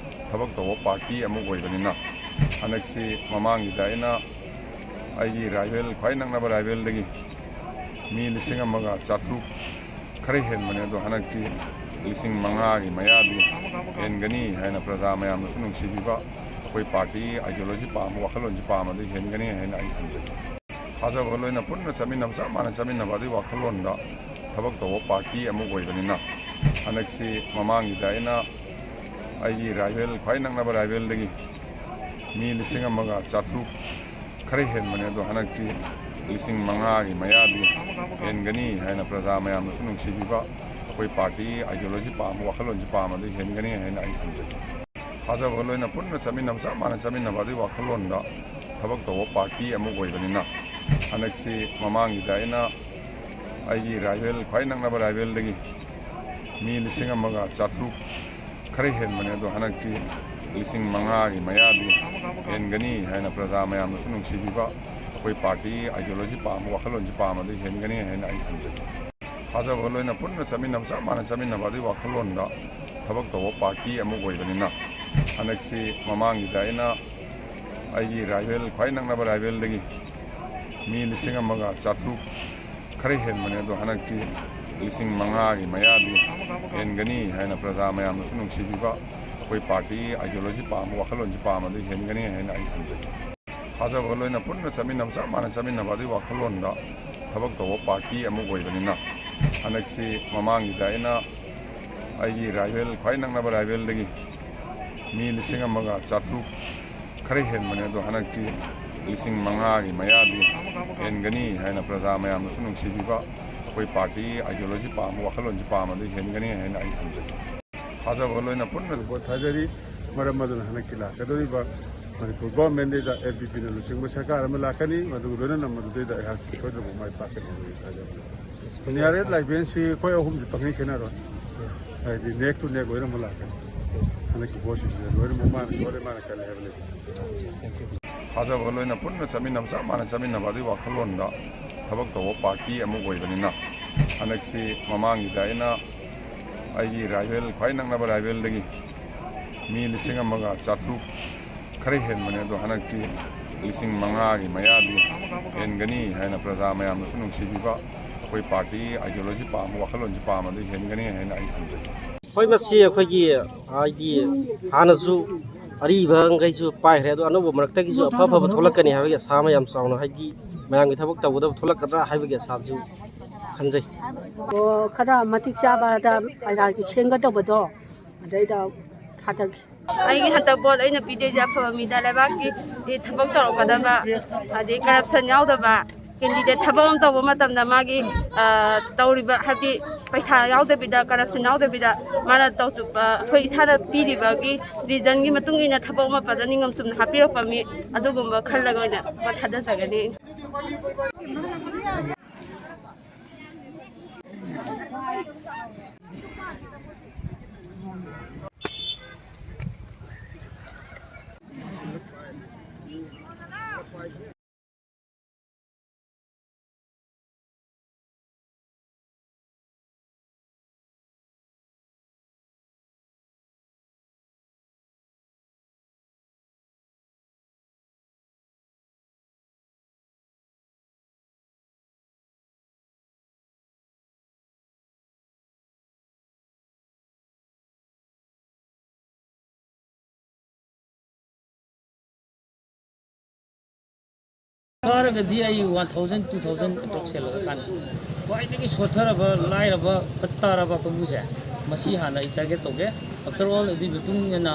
ꯊꯕꯛ ꯇꯧꯕ ꯄꯥꯔꯇꯤ ꯑꯃ ꯑꯣꯏꯕꯅꯤꯅ, ꯍꯟꯗꯛꯁꯤ ꯃꯃꯥꯡꯒꯤꯗ ꯑꯩꯅ ꯑꯩꯒꯤ ꯔꯥꯏꯕꯦꯜ, ꯈ꯭ꯋꯥꯏ ꯅꯛꯅꯕ ꯔꯥꯏꯕꯦꯜꯗꯒꯤ ꯃꯤ ꯂꯤꯁꯤꯡ ꯑꯃꯒ ꯆꯥꯇ꯭ꯔꯨꯛ ꯈꯔ ꯍꯦꯟꯕꯅꯦ꯫ ꯑꯗꯣ ꯍꯟꯗꯛꯇꯤ ꯂꯤꯁꯤꯡ ꯃꯉꯥꯒꯤ ꯃꯌꯥꯗꯤ ꯍꯦꯟꯒꯅꯤ ꯍꯥꯏꯅ, ꯄ꯭ꯔꯖꯥ ꯃꯌꯥꯝꯅꯁꯨ ꯅꯨꯡꯁꯤꯕꯤꯕ, ꯑꯩꯈꯣꯏ ꯄꯥꯔꯇꯤꯒꯤ ideology ꯄꯥꯝꯕ, ꯋꯥꯈꯜꯂꯣꯟꯁꯤ ꯄꯥꯝꯕꯗꯤ ꯍꯦꯟꯒꯅꯤ ꯍꯥꯏꯅ ꯑꯩ ꯊꯝꯖꯒꯦ꯫ ꯊꯥꯖꯕꯒ ꯂꯣꯏꯅ ꯄꯨꯟꯅ ꯆꯠꯃꯤꯟꯅꯕ, ꯆꯞ ꯃꯥꯟꯅ ꯆꯠꯃꯤꯟꯅꯕ ꯑꯗꯨꯒꯤ ꯋꯥꯈꯜꯂꯣꯟꯗ ꯊꯕꯛ ꯇꯧꯕ ꯄꯥꯔꯇꯤ ꯑꯃ ꯑꯣꯏꯕꯅꯤꯅ, ꯍꯟꯗꯛꯁꯤ ꯃꯃꯥꯡꯒꯤꯗ ꯑꯩꯅ ꯑꯩꯒꯤ ꯔꯥꯏꯕꯦꯜ, ꯈ꯭ꯋꯥꯏ ꯅꯛꯅꯕ ꯔꯥꯏꯕꯦꯜꯗꯒꯤ ꯃꯤ ꯂꯤꯁꯤꯡ ꯑꯃꯒ ꯆꯥꯇ꯭ꯔꯨꯛ ꯈꯔ ꯍꯦꯟꯕꯅꯦ꯫ ꯑꯗꯣ ꯍꯟꯗꯛꯇꯤ ꯂꯤꯁꯤꯡ ꯃꯉꯥꯒꯤ ꯃꯌꯥꯗꯤ ꯍꯦꯟꯒꯅꯤ ꯍꯥꯏꯅ, ꯄ꯭ꯔꯖꯥ ꯃꯌꯥꯝꯅꯁꯨ ꯅꯨꯡꯁꯤꯕꯤꯕ, ꯑꯩꯈꯣꯏ ꯄꯥꯔꯇꯤꯒꯤ ideology ꯄꯥꯝꯕ, ꯋꯥꯈꯜꯂꯣꯟꯁꯤ ꯄꯥꯝꯕꯗꯤ ꯍꯦꯟꯒꯅꯤ ꯍꯥꯏꯅ ꯑꯩ ꯊꯝꯖꯒꯦ꯫ ꯊꯥꯖꯕꯒ ꯂꯣꯏꯅ ꯄꯨꯟꯅ ꯆꯠꯃꯤꯟꯅꯕ, ꯆꯞ ꯃꯥꯟꯅ ꯆꯠꯃꯤꯟꯅꯕ ꯑꯗꯨꯒꯤ ꯋꯥꯈꯜꯂꯣꯟꯗ ꯊꯕꯛ ꯇꯧꯕ ꯄꯥꯔꯇꯤ ꯑꯃ ꯑꯣꯏꯕꯅꯤꯅ, ꯍꯟꯗꯛꯁꯤ ꯃꯃꯥꯡꯒꯤꯗ ꯑꯩꯅ ꯑꯩꯒꯤ ꯔꯥꯏꯕꯦꯜ, ꯈ꯭ꯋꯥꯏ ꯅꯛꯅꯕ ꯔꯥꯏꯕꯦꯜꯗꯒꯤ ꯃꯤ ꯂꯤꯁꯤꯡ ꯑꯃꯒ ꯆꯥꯇ꯭ꯔꯨꯛ ꯈꯔ ꯍꯦꯟꯕꯅꯦ꯫ ꯑꯗꯣ ꯍꯟꯗꯛꯇꯤ ꯂꯤꯁꯤꯡ ꯃꯉꯥꯒꯤ ꯃꯌꯥꯗꯤ ꯍꯦꯟꯒꯅꯤ ꯍꯥꯏꯅ, ꯄ꯭ꯔꯖꯥ ꯃꯌꯥꯝꯅꯁꯨ ꯅꯨꯡꯁꯤꯕꯤꯕ, ꯑꯩꯈꯣꯏ ꯄꯥꯔꯇꯤꯒꯤ ideology ꯄꯥꯝꯕ, ꯋꯥꯈꯜꯂꯣꯟꯁꯤ ꯄꯥꯝꯕꯗꯤ ꯍꯦꯟꯒꯅꯤ ꯍꯥꯏꯅ ꯑꯩ ꯊꯝꯖꯒꯦ꯫ ꯊꯥꯖꯕꯒ ꯂꯣꯏꯅ ꯄꯨꯟꯅ ꯆꯠꯃꯤꯟꯅꯕ, ꯆꯞ ꯃꯥꯟꯅ ꯆꯠꯃꯤꯟꯅꯕ ꯑꯗꯨꯒꯤ ꯋꯥꯈꯜꯂꯣꯟꯗ ꯊꯕꯛ ꯇꯧꯕ ꯄꯥꯔꯇꯤ ꯑꯃ ꯑꯣꯏꯕꯅꯤꯅ, ꯍꯟꯗꯛꯁꯤ ꯃꯃꯥꯡꯒꯤꯗ ꯑꯩꯅ ꯑꯩꯒꯤ ꯔꯥꯏꯕꯦꯜ, ꯈ꯭ꯋꯥꯏ ꯅꯛꯅꯕ ꯔꯥꯏꯕꯦꯜꯗꯒꯤ ꯃꯤ ꯂꯤꯁꯤꯡ ꯑꯃꯒ ꯆꯥꯇ꯭ꯔꯨꯛ ꯈꯔ ꯍꯦꯟꯕꯅꯦ꯫ ꯑꯗꯣ ꯍꯟꯗꯛꯇꯤ ꯂꯤꯁꯤꯡ ꯃꯉꯥꯒꯤ ꯃꯌꯥꯗꯤ ꯍꯦꯟꯒꯅꯤ ꯍꯥꯏꯅ, ꯄ꯭ꯔꯖꯥ ꯃꯌꯥꯝꯅꯁꯨ ꯅꯨꯡꯁꯤꯕꯤꯕ, ꯑꯩꯈꯣꯏ ꯄꯥꯔꯇꯤꯒꯤ ideology ꯄꯥꯝꯕ, ꯋꯥꯈꯜꯂꯣꯟꯁꯤ ꯄꯥꯝꯕꯗꯤ ꯍꯦꯟꯒꯅꯤ ꯍꯥꯏꯅ ꯑꯩ ꯊꯝꯖꯒꯦ꯫ ꯊꯥꯖꯕꯒ ꯂꯣꯏꯅ ꯄꯨꯟꯅ ꯆꯠꯃꯤꯟꯅꯕ, ꯆꯞ ꯃꯥꯟꯅ ꯆꯠꯃꯤꯟꯅꯕ ꯑꯗꯨꯒꯤ ꯋꯥꯈꯜꯂꯣꯟꯗ ꯊꯕꯛ ꯇꯧꯕ ꯄꯥꯔꯇꯤ ꯑꯃ ꯑꯣꯏꯕꯅꯤꯅ, ꯍꯟꯗꯛꯁꯤ ꯃꯃꯥꯡꯒꯤꯗ ꯑꯩꯅ ꯑꯩꯒꯤ ꯔꯥꯏꯕꯦꯜ, ꯈ꯭ꯋꯥꯏ ꯅꯛꯅꯕ ꯔꯥꯏꯕꯦꯜꯗꯒꯤ ꯃꯤ ꯂꯤꯁꯤꯡ ꯑꯃꯒ ꯆꯥꯇ꯭ꯔꯨꯛ ꯈꯔ ꯍꯦꯟꯕꯅꯦ꯫ ꯑꯗꯣ ꯍꯟꯗꯛꯇꯤ ꯂꯤꯁꯤꯡ ꯃꯉꯥꯒꯤ ꯃꯌꯥꯗꯤ ꯍꯦꯟꯒꯅꯤ ꯍꯥꯏꯅ, ꯄ꯭ꯔꯖꯥ ꯃꯌꯥꯝꯅꯁꯨ ꯅꯨꯡꯁꯤꯕꯤꯕ, ꯑꯩꯈꯣꯏ ꯄꯥꯔꯇꯤꯒꯤ ideology ꯄꯥꯝꯕ, ꯋꯥꯈꯜꯂꯣꯟꯁꯤ ꯄꯥꯝꯕꯗꯤ ꯍꯦꯟꯒꯅꯤ ꯍꯥꯏꯅ ꯑꯩ ꯊꯝꯖꯒꯦ꯫ ꯊꯥꯖꯕꯒ ꯂꯣꯏꯅ ꯄꯨꯟꯅ ꯚꯣꯠ ꯊꯥꯗꯔꯤ꯫ ꯃꯔꯝ ꯑꯗꯨꯅ ꯍꯟꯗꯛꯀꯤ ꯂꯥꯛꯀꯗꯧꯔꯤꯕ Manipur government the and P ꯄꯤ ꯅ ꯂꯨꯆꯤꯡꯕ ꯁꯔꯀꯥꯔ ꯑꯃ ꯂꯥꯛꯀꯅꯤ꯫ ꯃꯗꯨꯒ ꯂꯣꯏꯅꯅ ꯃꯗꯨꯗꯩꯗ ꯑꯩꯍꯥꯛ ꯁꯣꯏꯗꯅꯃꯛ ꯃꯥꯏ ꯄꯥꯛꯀꯅꯤ ꯍꯥꯏꯅ ꯊꯥꯖꯕꯅꯤ꯫ ꯅꯤꯌꯥꯔꯦꯠ ꯂꯥꯏꯕꯦꯟꯁꯤ ꯑꯩꯈꯣꯏ ꯑꯍꯨꯝꯁꯤ ꯄꯪꯈꯦꯟ ꯈꯦꯠꯅꯔꯣꯏ꯫ ꯍꯥꯏꯗꯤ neck to neck ꯑꯣꯏꯅ ꯑꯃꯨꯛ ꯂꯥꯛꯀꯅꯤ꯫ ꯍꯟꯗꯛꯀꯤ ꯚꯣꯠꯁꯤꯗ ꯂꯣꯏꯅꯃꯛ ꯃꯥꯅ ꯁꯣꯜꯂꯦ, ꯃꯥꯅ ꯀꯜꯂꯦ ꯍꯥꯏꯕ ꯂꯩꯇꯦ꯫ ꯊꯥꯖꯕꯒ ꯂꯣꯏꯅ ꯄꯨꯟꯅ ꯆꯠꯃꯤꯟꯅꯕ, ꯆꯞ ꯃꯥꯟꯅ ꯆꯠꯃꯤꯟꯅꯕ ꯑꯗꯨꯒꯤ ꯋꯥꯈꯜꯂꯣꯟꯗ ꯊꯕꯛ ꯇꯧꯕ ꯄꯥꯔꯇꯤ ꯑꯃ ꯑꯣꯏꯕꯅꯤꯅ, ꯍꯟꯗꯛꯁꯤ ꯃꯃꯥꯡꯒꯤꯗ ꯑꯩꯅ ꯑꯩꯒꯤ ꯔꯥꯏꯕꯦꯜ, ꯈ꯭ꯋꯥꯏ ꯅꯛꯅꯕ ꯔꯥꯏꯕꯦꯜꯗꯒꯤ ꯃꯤ ꯂꯤꯁꯤꯡ ꯑꯃꯒ ꯆꯥꯇ꯭ꯔꯨꯛ ꯈꯔ ꯍꯦꯟꯕꯅꯦ꯫ ꯑꯗꯣ ꯍꯟꯗꯛꯇꯤ ꯂꯤꯁꯤꯡ ꯃꯉꯥꯒꯤ ꯃꯌꯥꯗꯤ ꯍꯦꯟꯒꯅꯤ ꯍꯥꯏꯅ ꯄ꯭ꯔꯖꯥ ꯃꯌꯥꯝꯅꯁꯨ ꯅꯨꯡꯁꯤꯕꯤꯕ, ꯑꯩꯈꯣꯏ ꯄꯥꯔꯇꯤ ꯑꯥꯏꯗꯤꯌꯣꯂꯣꯖꯤ ꯄꯥꯝꯕ, ꯋꯥꯈꯜꯂꯣꯟꯁꯤ ꯄꯥꯝꯕꯗꯤ ꯍꯦꯟꯒꯅꯤ ꯍꯥꯏꯅ ꯑꯩ ꯊꯝꯖꯩ꯫ ꯍꯣꯏ, ꯃꯁꯤ ꯑꯩꯈꯣꯏꯒꯤ ꯍꯥꯏꯗꯤ ꯍꯥꯟꯅꯁꯨ ꯑꯔꯤꯕꯈꯩꯁꯨ ꯄꯥꯏꯈ꯭ꯔꯦ, ꯑꯗꯣ ꯑꯅꯧꯕ ꯃꯔꯛꯇꯒꯤꯁꯨ ꯑꯐ ꯑꯐꯕ ꯊꯣꯛꯂꯛꯀꯅꯤ ꯍꯥꯏꯕꯒꯤ ꯑꯁꯥ ꯑꯃ ꯌꯥꯝ ꯆꯥꯎꯅ, ꯍꯥꯏꯗꯤ ꯃꯌꯥꯝꯒꯤ ꯊꯕꯛ ꯇꯧꯒꯗꯕ ꯊꯣꯛꯂꯛꯀꯗ꯭ꯔꯥ ꯍꯥꯏꯕꯒꯤ ꯑꯁꯥꯁꯨ ꯈꯟꯖꯩ꯫ ꯑꯣ, ꯈꯔ ꯃꯇꯤꯛ ꯆꯥꯕꯗ ꯄ꯭ꯔꯖꯥꯒꯤ ꯁꯦꯝꯒꯗꯧꯕꯗꯣ ꯑꯗꯩꯗ ꯊꯥꯗꯒꯦ꯫ ꯑꯩꯒꯤ ꯍꯟꯗꯛ ꯚꯣꯠ ꯑꯩꯅ ꯄꯤꯗꯣꯏꯁꯦ ꯑꯐꯕ ꯃꯤꯗ, ꯂꯩꯕꯥꯛꯀꯤ ꯊꯕꯛ ꯇꯧꯔꯛꯀꯗꯕ, ꯑꯗꯩ ꯀꯔꯞꯁꯟ ꯌꯥꯎꯗꯕ ꯀꯦꯟꯗꯤꯗꯦꯠ, ꯊꯕꯛ ꯑꯃ ꯇꯧꯕ ꯃꯇꯝꯗ ꯃꯥꯒꯤ, ꯑ, ꯇꯧꯔꯤꯕ, ꯍꯥꯏꯕꯗꯤ ꯄꯩꯁꯥ ꯌꯥꯎꯗꯕꯤꯗ, ꯀꯔꯞꯁꯟ ꯌꯥꯎꯗꯕꯤꯗ ꯃꯥꯅ ꯇꯧ-, ꯑ, ꯑꯩꯈꯣꯏ ꯏꯁꯥꯅ ꯄꯤꯔꯤꯕꯒꯤ ꯔꯤꯖꯟꯒꯤ ꯃꯇꯨꯡ ꯏꯟꯅ ꯊꯕꯛ ꯑꯃ ꯐꯖꯅ ꯅꯤꯡꯉꯝ ꯆꯨꯝꯅ ꯍꯥꯞꯄꯤꯔꯛꯄ ꯃꯤ ꯑꯗꯨꯒꯨꯝꯕ ꯈꯜꯂꯒ ꯑꯣꯏꯅ ꯚꯣꯠ ꯊꯥꯗꯖꯒꯅꯤ꯫ ꯀꯥꯔꯒꯗꯤ ꯑꯩ one thousand, two thousand approx ꯍꯦꯜꯂꯒ ꯀꯥꯟꯅꯩ꯫ ꯈ꯭ꯋꯥꯏꯗꯒꯤ ꯁꯣꯠꯊꯔꯕ, ꯂꯥꯏꯔꯕ, ꯐꯠ ꯇꯥꯔꯕ ꯀꯥꯡꯕꯨꯁꯦ, ꯃꯁꯤ ꯍꯥꯟꯅ ꯑꯩ target ꯇꯧꯒꯦ꯫ After all, ꯑꯗꯨꯒꯤ ꯃꯇꯨꯡ ꯏꯟꯅ,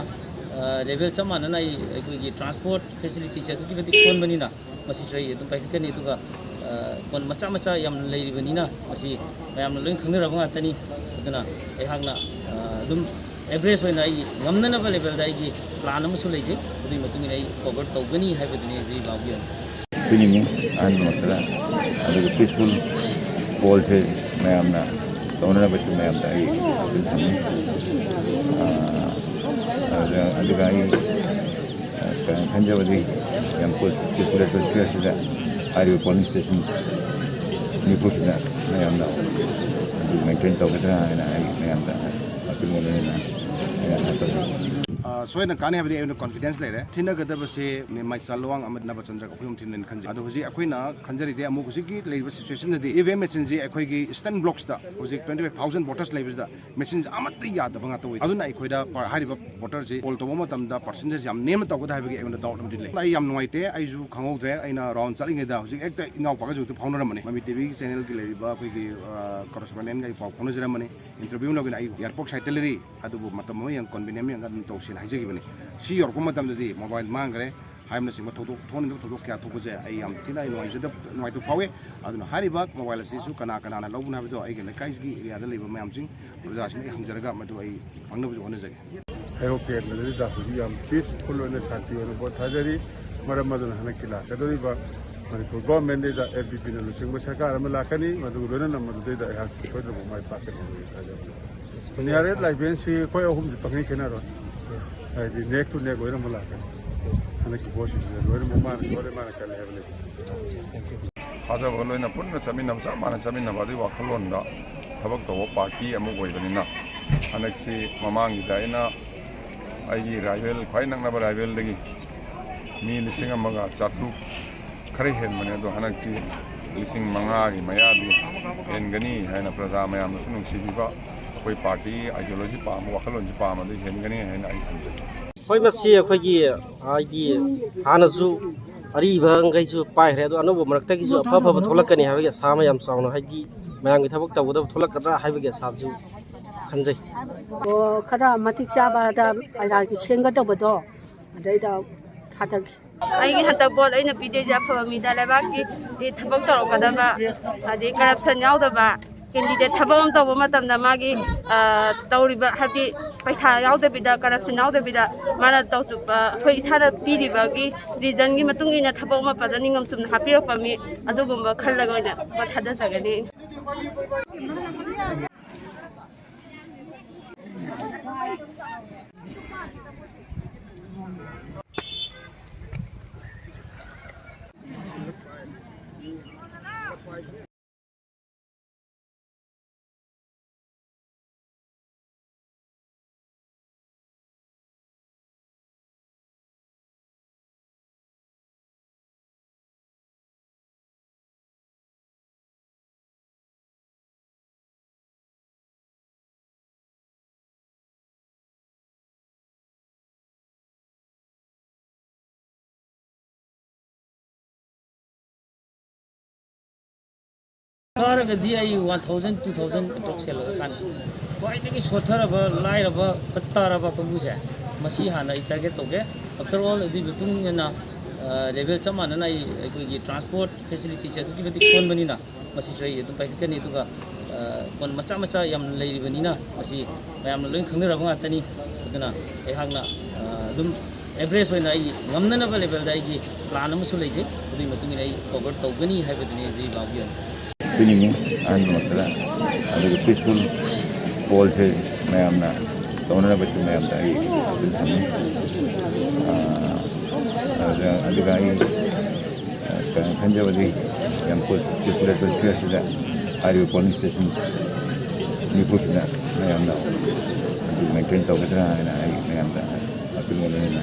ꯑ, level ꯆꯞ ꯃꯥꯟꯅꯅ ꯑꯩ, ꯑꯩꯈꯣꯏꯒꯤ transport facility ꯁꯦ ꯑꯗꯨꯛꯀꯤ ꯃꯇꯤꯛ ꯁꯣꯟꯕꯅꯤꯅ, ꯃꯁꯤꯁꯨ ꯑꯩ ꯑꯗꯨꯝ ꯄꯥꯏꯈꯠꯀꯅꯤ꯫ ꯑꯗꯨꯒ, ꯑ, ꯀꯣꯟ ꯃꯆꯥ ꯃꯆꯥ ꯌꯥꯝꯅ ꯂꯩꯔꯤꯕꯅꯤꯅ, ꯃꯁꯤ ꯃꯌꯥꯝꯅ ꯂꯣꯏ ꯈꯪꯅꯔꯕ ꯉꯥꯛꯇꯅꯤ꯫ ꯑꯗꯨꯅ ꯑꯩꯍꯥꯛꯅ, ꯑ, ꯑꯗꯨꯝ average ꯑꯣꯏꯅ ꯑꯩ ꯉꯝꯅꯅꯕ level ꯗ ꯑꯩꯒꯤ plan ꯑꯃꯁꯨ ꯂꯩꯖꯩ꯫ ꯑꯗꯨꯒꯤ ꯃꯇꯨꯡ ꯏꯟꯅ ꯑꯩ cover ꯇꯧꯒꯅꯤ ꯍꯥꯏꯕꯗꯨꯅꯤ ꯍꯧꯖꯤꯛ ꯏꯃꯥꯒꯤ ꯑꯣꯏꯅ꯫ ꯄꯤꯅꯤꯡꯉꯤ ꯑꯍꯥꯟꯕꯃꯛꯇꯗ꯫ ꯑꯗꯨꯒ peaceful poll ꯁꯦ ꯃꯌꯥꯝꯅ ꯇꯧꯅꯅꯕꯁꯨ ꯃꯌꯥꯝꯗ ꯑꯩ ꯑꯄꯤꯜ ꯊꯝꯃꯤ꯫ ꯑ, ꯑꯗꯨꯒ, ꯑꯗꯨꯒ ꯑꯩ ꯈꯟꯖꯕꯗꯤ ꯌꯥꯝ peaceful atmosphere ꯁꯤꯗ ꯍꯥꯏꯔꯤꯕ polling station ꯅꯤꯐꯨꯁꯤꯗ ꯃꯌꯥꯝꯅ ꯑꯗꯨ maintain ꯇꯧꯒꯗ꯭ꯔꯥ ꯍꯥꯏꯅ ꯑꯩ ꯃꯌꯥꯝꯗ ꯑꯄꯤꯜ ꯑꯣꯏꯅ ꯑꯩꯅ ꯑꯥꯁꯥ ꯇꯧꯖꯩ꯫ ꯑ, ꯁꯣꯏꯗꯅ ꯀꯥꯟꯅꯩ ꯍꯥꯏꯕꯗꯤ ꯑꯩꯉꯣꯟꯗ confidence ꯂꯩꯔꯦ꯫ ꯊꯤꯟꯅꯒꯗꯕꯁꯦ ꯃꯦꯝ ꯃꯥꯏꯆꯥ ꯂꯋꯥꯡ ꯑꯃꯗꯤ ꯅꯕꯆꯟꯗ꯭ꯔ, ꯑꯩꯈꯣꯏ ꯑꯍꯨꯝ ꯊꯤꯟꯅꯅꯤ ꯈꯟꯖꯩ꯫ ꯑꯗꯣ ꯍꯧꯖꯤꯛ ꯑꯩꯈꯣꯏꯅ ꯈꯟꯖꯔꯤꯗꯤ ꯑꯃꯨꯛ ꯍꯧꯖꯤꯛꯀꯤ ꯂꯩꯔꯤꯕ situationꯗꯗꯤ EVM machineꯁꯤ ꯑꯩꯈꯣꯏꯒꯤ stone blocksꯇ ꯍꯧꯖꯤꯛ twenty five thousand voters ꯂꯩꯕꯁꯤꯗ machineꯁꯤ ꯑꯃꯠꯇ ꯌꯥꯗꯕ ꯉꯥꯛꯇ ꯑꯣꯏ꯫ ꯑꯗꯨꯅ ꯑꯩꯈꯣꯏꯗ ꯄ-, ꯍꯥꯏꯔꯤꯕ voterꯁꯤ poll ꯇꯧꯕ ꯃꯇꯝꯗ percentageꯁꯤ ꯌꯥꯝ ꯅꯦꯝꯅ ꯇꯧꯒꯗ꯭ꯔꯥ ꯍꯥꯏꯕꯒꯤ ꯑꯩꯉꯣꯟꯗ doubt ꯑꯃꯗꯤ ꯂꯩ꯫ ꯑꯩ ꯌꯥꯝ ꯅꯨꯡꯉꯥꯏꯇꯦ, ꯑꯩꯁꯨ ꯈꯪꯍꯧꯗ꯭ꯔꯦ꯫ ꯑꯩꯅ round ꯆꯠꯂꯤꯉꯩꯗ ꯍꯧꯖꯤꯛ ꯍꯦꯛꯇ ꯏꯅꯥꯎꯄꯥꯒꯁꯨ ꯍꯦꯛꯇ ꯐꯥꯎꯅꯔꯝꯕꯅꯤ, ꯃꯃꯤ ꯇꯤꯚꯤꯒꯤ channelꯒꯤ ꯂꯩꯔꯤꯕ ꯑꯩꯈꯣꯏꯒꯤ, ꯑ, correspondentꯒ ꯑꯩ ꯄꯥꯎ ꯐꯥꯎꯅꯖꯔꯝꯕꯅꯤ꯫ Interview ꯂꯧꯒꯦꯅ ꯑꯩ airport siteꯇ ꯂꯩꯔꯤ, ꯑꯗꯨꯕꯨ ꯃꯇꯝ ꯑꯃ ꯌꯦꯡ convenient ꯌꯦꯡꯉꯒ ꯑꯗꯨꯝ ꯇꯧꯁꯦꯅ ꯍꯥꯏꯖꯈꯤꯕꯅꯤ꯫ ꯁꯤ ꯌꯧꯔꯛꯄ ꯃꯇꯝꯗꯗꯤ mobile ꯃꯥꯡꯈ꯭ꯔꯦ ꯍꯥꯏꯕꯅꯆꯤꯡꯕ ꯊꯧꯗꯣꯛ, ꯊꯣꯛꯍꯟꯅꯤꯡꯗꯕ ꯊꯧꯗꯣꯛ ꯀꯌꯥ ꯊꯣꯛꯄꯁꯦ ꯑꯩ ꯌꯥꯝ ꯊꯤꯅ ꯑꯩ ꯅꯨꯡꯉꯥꯏꯖꯗꯕ, ꯅꯨꯡꯉꯥꯏꯇꯕ ꯐꯥꯎꯏ꯫ ꯑꯗꯨꯅ ꯍꯥꯏꯔꯤꯕ mobile ꯑꯁꯤꯁꯨ ꯀꯅꯥ ꯀꯅꯥꯅ ꯂꯧꯕꯅꯣ ꯍꯥꯏꯕꯗꯣ ꯑꯩꯒꯤ ꯂꯩꯀꯥꯏꯒꯤ areaꯗ ꯂꯩꯕ ꯃꯌꯥꯝꯁꯤꯡ, ꯄ꯭ꯔꯖꯥꯁꯤꯡꯗ ꯑꯩ ꯍꯪꯖꯔꯒ ꯃꯗꯨ ꯑꯩ ꯐꯪꯅꯕꯁꯨ ꯍꯣꯠꯅꯖꯒꯦ꯫ ꯍꯩꯔꯣꯛꯀꯤ ꯑꯦꯔꯤꯌꯥꯗꯗꯤ ꯍꯧꯖꯤꯛ ꯌꯥꯝ peaceful ꯑꯣꯏꯅ ꯁꯥꯟꯇꯤ ꯑꯣꯏꯅ ꯚꯣꯠ ꯊꯥꯗꯔꯤ꯫ ꯃꯔꯝ ꯑꯗꯨꯅ ꯍꯟꯗꯛꯀꯤ ꯂꯥꯛꯀꯗꯧꯔꯤꯕ ꯃꯅꯤꯄꯨꯔ ꯒꯣꯔꯃꯦꯟꯗꯩꯗ ꯑꯦꯜ ꯖꯦ ꯄꯤꯅ ꯂꯨꯆꯤꯡꯕ ꯁꯔꯀꯥꯔ ꯑꯃ ꯂꯥꯛꯀꯅꯤ, ꯃꯗꯨꯒ ꯂꯣꯏꯅꯅ ꯃꯗꯨꯗꯩꯗ ꯑꯩꯍꯥꯛ ꯁꯣꯏꯗꯅꯃꯛ ꯃꯥꯏ ꯄꯥꯛꯀꯅꯤ ꯍꯥꯏꯕꯒꯤ ꯊꯥꯖꯕ ꯂꯩ꯫ ꯅꯤꯌꯥꯔꯦꯠ ꯂꯥꯏꯕꯦꯟꯁꯤ ꯑꯩꯈꯣꯏ ꯑꯍꯨꯝꯁꯤ ꯄꯪꯈꯦꯟ ꯈꯦꯠꯅꯔꯣꯏ꯫ ꯍꯥꯏꯗꯤ neck to neck ꯂꯣꯏꯅꯃꯛ ꯂꯥꯛꯀꯅꯤ꯫ ꯍꯟꯗꯛꯀꯤ ꯚꯣꯠꯁꯤꯡꯁꯤꯗ ꯂꯣꯏꯅꯃꯛ ꯃꯥꯅ ꯁꯣꯜꯂꯦ, ꯃꯥꯅ ꯀꯜꯂꯦ ꯍꯥꯏꯕ ꯂꯩꯇꯦ꯫ ꯊꯥꯖꯕꯒ ꯂꯣꯏꯅ ꯄꯨꯟꯅ ꯆꯠꯃꯤꯟꯅꯕ, ꯆꯞ ꯃꯥꯟꯅ ꯆꯠꯃꯤꯟꯅꯕ ꯑꯗꯨꯒꯤ ꯋꯥꯈꯜꯂꯣꯟꯗ ꯊꯕꯛ ꯇꯧꯕ ꯄꯥꯔꯇꯤ ꯑꯃ ꯑꯣꯏꯕꯅꯤꯅ, ꯍꯟꯗꯛꯁꯤ ꯃꯃꯥꯡꯒꯤꯗ ꯑꯩꯅ ꯑꯩꯒꯤ rival, ꯈ꯭ꯋꯥꯏ ꯅꯛꯅꯕ rivalꯗꯒꯤ ꯃꯤ ꯂꯤꯁꯤꯡ ꯑꯃꯒ ꯆꯥꯇ꯭ꯔꯨꯛ ꯈꯔ ꯍꯦꯟꯕꯅꯦ, ꯑꯗꯣ ꯍꯟꯗꯛꯇꯤ ꯂꯤꯁꯤꯡ ꯃꯉꯥꯒꯤ ꯃꯌꯥꯗꯤ ꯍꯦꯟꯒꯅꯤ ꯍꯥꯏꯅ ꯄ꯭ꯔꯖꯥ ꯃꯌꯥꯝꯅꯁꯨ ꯅꯨꯡꯁꯤꯕꯤꯕ, ꯑꯩꯈꯣꯏ ꯄꯥꯔꯇꯤ ideology ꯄꯥꯝꯕ, ꯋꯥꯈꯜꯂꯣꯟꯁꯤ ꯄꯥꯝꯕꯗ ꯍꯦꯟꯒꯅꯤ ꯍꯥꯏꯅ ꯑꯩ ꯊꯝꯖꯩ꯫ ꯍꯣꯏ, ꯃꯁꯤ ꯑꯩꯈꯣꯏꯒꯤ ꯍꯥꯏꯗꯤ ꯍꯥꯟꯅꯁꯨ ꯑꯔꯤꯕꯈꯩꯁꯨ ꯄꯥꯏꯈ꯭ꯔꯦ, ꯑꯗꯣ ꯑꯅꯧꯕ ꯃꯔꯛꯇꯒꯤꯁꯨ ꯑꯐ ꯑꯐꯕ ꯊꯣꯛꯂꯛꯀꯅꯤ ꯍꯥꯏꯕꯒꯤ ꯑꯁꯥ ꯑꯃ ꯌꯥꯝ ꯆꯥꯎꯅ, ꯍꯥꯏꯗꯤ ꯃꯌꯥꯝꯒꯤ ꯊꯕꯛ ꯇꯧꯒꯗꯕ ꯊꯣꯛꯂꯛꯀꯗ꯭ꯔꯥ ꯍꯥꯏꯕꯒꯤ ꯑꯁꯥꯁꯨ ꯈꯟꯖꯩ꯫ ꯑꯣ, ꯈꯔ ꯃꯇꯤꯛ ꯆꯥꯕꯗ ꯄ꯭ꯔꯖꯥꯒꯤ ꯁꯦꯝꯒꯗꯧꯕꯗꯣ ꯑꯗꯩꯗ ꯊꯥꯗꯒꯦ꯫ ꯑꯩꯒꯤ ꯍꯟꯗꯛ ꯚꯣꯠ ꯑꯩꯅ ꯄꯤꯗꯣꯏꯁꯦ ꯑꯐꯕ ꯃꯤꯗ, ꯂꯩꯕꯥꯛꯀꯤ ꯊꯕꯛ ꯇꯧꯔꯛꯀꯗꯕ, ꯑꯗꯩ corruption ꯌꯥꯎꯗꯕ candidate, ꯊꯕꯛ ꯑꯃ ꯇꯧꯕ ꯃꯇꯝꯗ ꯃꯥꯒꯤ, ꯑ, ꯇꯧꯔꯤꯕ, ꯍꯥꯏꯕꯗꯤ ꯄꯩꯁꯥ ꯌꯥꯎꯗꯕꯤꯗ, corruption ꯌꯥꯎꯗꯕꯤꯗ ꯃꯥꯅ ꯇꯧ-, ꯑ, ꯑꯩꯈꯣꯏ ꯏꯁꯥꯅ ꯄꯤꯔꯤꯕꯒꯤ regionꯒꯤ ꯃꯇꯨꯡ ꯏꯟꯅ ꯊꯕꯛ ꯑꯃ ꯐꯖꯅ ꯅꯤꯡꯉꯝ ꯆꯨꯝꯅ ꯍꯥꯞꯄꯤꯔꯛꯄ ꯃꯤ ꯑꯗꯨꯒꯨꯝꯕ ꯈꯜꯂꯒ ꯑꯣꯏꯅ ꯃꯥ ꯊꯥꯗꯖꯒꯅꯤ꯫ ꯍꯥꯏꯔꯒꯗꯤ ꯑꯩ ꯋꯥꯟ ꯊꯥꯎꯖꯟ, ꯇꯨ ꯊꯥꯎꯖꯟ ꯑꯦꯄ꯭ꯔꯣꯛꯁ ꯍꯦꯜꯂꯒ ꯀꯥꯟꯅꯩ꯫ ꯈ꯭ꯋꯥꯏꯗꯒꯤ ꯁꯣꯠꯊꯔꯕ, ꯂꯥꯏꯔꯕ, ꯐꯠꯇ ꯇꯥꯔꯕ ꯀꯥꯡꯕꯨꯁꯦ, ꯃꯁꯤ ꯍꯥꯟꯅ ꯑꯩ ꯇꯥꯔꯒꯦꯠ ꯇꯧꯒꯦ꯫ ꯑꯥꯐꯇꯔ ꯑꯣꯜ, ꯑꯗꯨꯒꯤ ꯃꯇꯨꯡ ꯏꯟꯅ ꯔꯦꯕꯦꯜ ꯆꯞ ꯃꯥꯟꯅꯅ ꯑꯩ, ꯑꯩꯈꯣꯏꯒꯤ ꯇ꯭ꯔꯥꯟꯁꯄꯣꯔꯠ ꯐꯦꯁꯤꯂꯤꯇꯤꯁꯦ ꯑꯗꯨꯛꯀꯤ ꯃꯇꯤꯛ ꯁꯣꯟꯕꯅꯤꯅ, ꯃꯁꯤꯁꯨ ꯑꯩ ꯑꯗꯨꯝ ꯄꯥꯏꯈꯠꯀꯅꯤ꯫ ꯑꯗꯨꯒ ꯀꯣꯟ ꯃꯆꯥ ꯃꯆꯥ ꯌꯥꯝꯅ ꯂꯩꯔꯤꯕꯅꯤꯅ, ꯃꯁꯤ ꯃꯌꯥꯝꯅ ꯂꯣꯏ ꯈꯪꯅꯔꯕ ꯉꯥꯛꯇꯅꯤ꯫ ꯑꯗꯨꯅ ꯑꯩꯍꯥꯛꯅ ꯑꯗꯨꯝ ꯑꯦꯚꯔꯦꯖ ꯑꯣꯏꯅ ꯑꯩ ꯉꯝꯅꯅꯕ ꯂꯦꯚꯦꯜꯗ ꯑꯩꯒꯤ ꯄ꯭ꯂꯥꯟ ꯑꯃꯁꯨ ꯂꯩꯖꯩ꯫ ꯑꯗꯨꯒꯤ ꯃꯇꯨꯡ ꯏꯟꯅ ꯑꯩ ꯀꯣꯚꯔ ꯇꯧꯒꯅꯤ ꯍꯥꯏꯕꯗꯨꯅꯤ ꯑꯩ ꯏꯕꯥꯎꯒꯤ ꯑꯣꯏꯅ꯫ ꯄꯤꯅꯤꯡꯉꯤ ꯑꯍꯥꯟꯕꯃꯛꯇꯗ꯫ ꯑꯗꯨꯒ ꯄꯤꯁꯐꯨꯜ ꯄꯣꯜꯁꯦ ꯃꯌꯥꯝꯅ ꯇꯧꯅꯅꯕꯁꯨ ꯃꯌꯥꯝꯗ ꯑꯩ ꯑꯗꯨꯝ ꯊꯝꯃꯤ꯫ ꯑꯥ, ꯑꯗꯨꯒ, ꯑꯗꯨꯒ ꯑꯩ, ꯑꯥ, ꯀꯩꯅꯣ ꯈꯟꯖꯕꯗꯤ ꯌꯥꯝ ꯄꯤꯁꯐꯨꯜ ꯑꯦꯠꯃꯣꯁꯐꯤꯌꯔꯁꯤꯗ ꯍꯥꯏꯔꯤꯕ ꯄꯣꯂꯤꯡ ꯁ꯭ꯇꯦꯁꯟ ꯅꯤꯐꯨꯁꯤꯗ ꯃꯌꯥꯝꯅ ꯑꯗꯨ ꯃꯦꯟꯇꯦꯟ ꯇꯧꯒꯗ꯭ꯔꯥ ꯍꯥꯏꯅ ꯑꯩ ꯃꯌꯥꯝꯗ ꯑꯄꯤꯜ ꯑꯣꯏꯅ ꯑꯩꯅ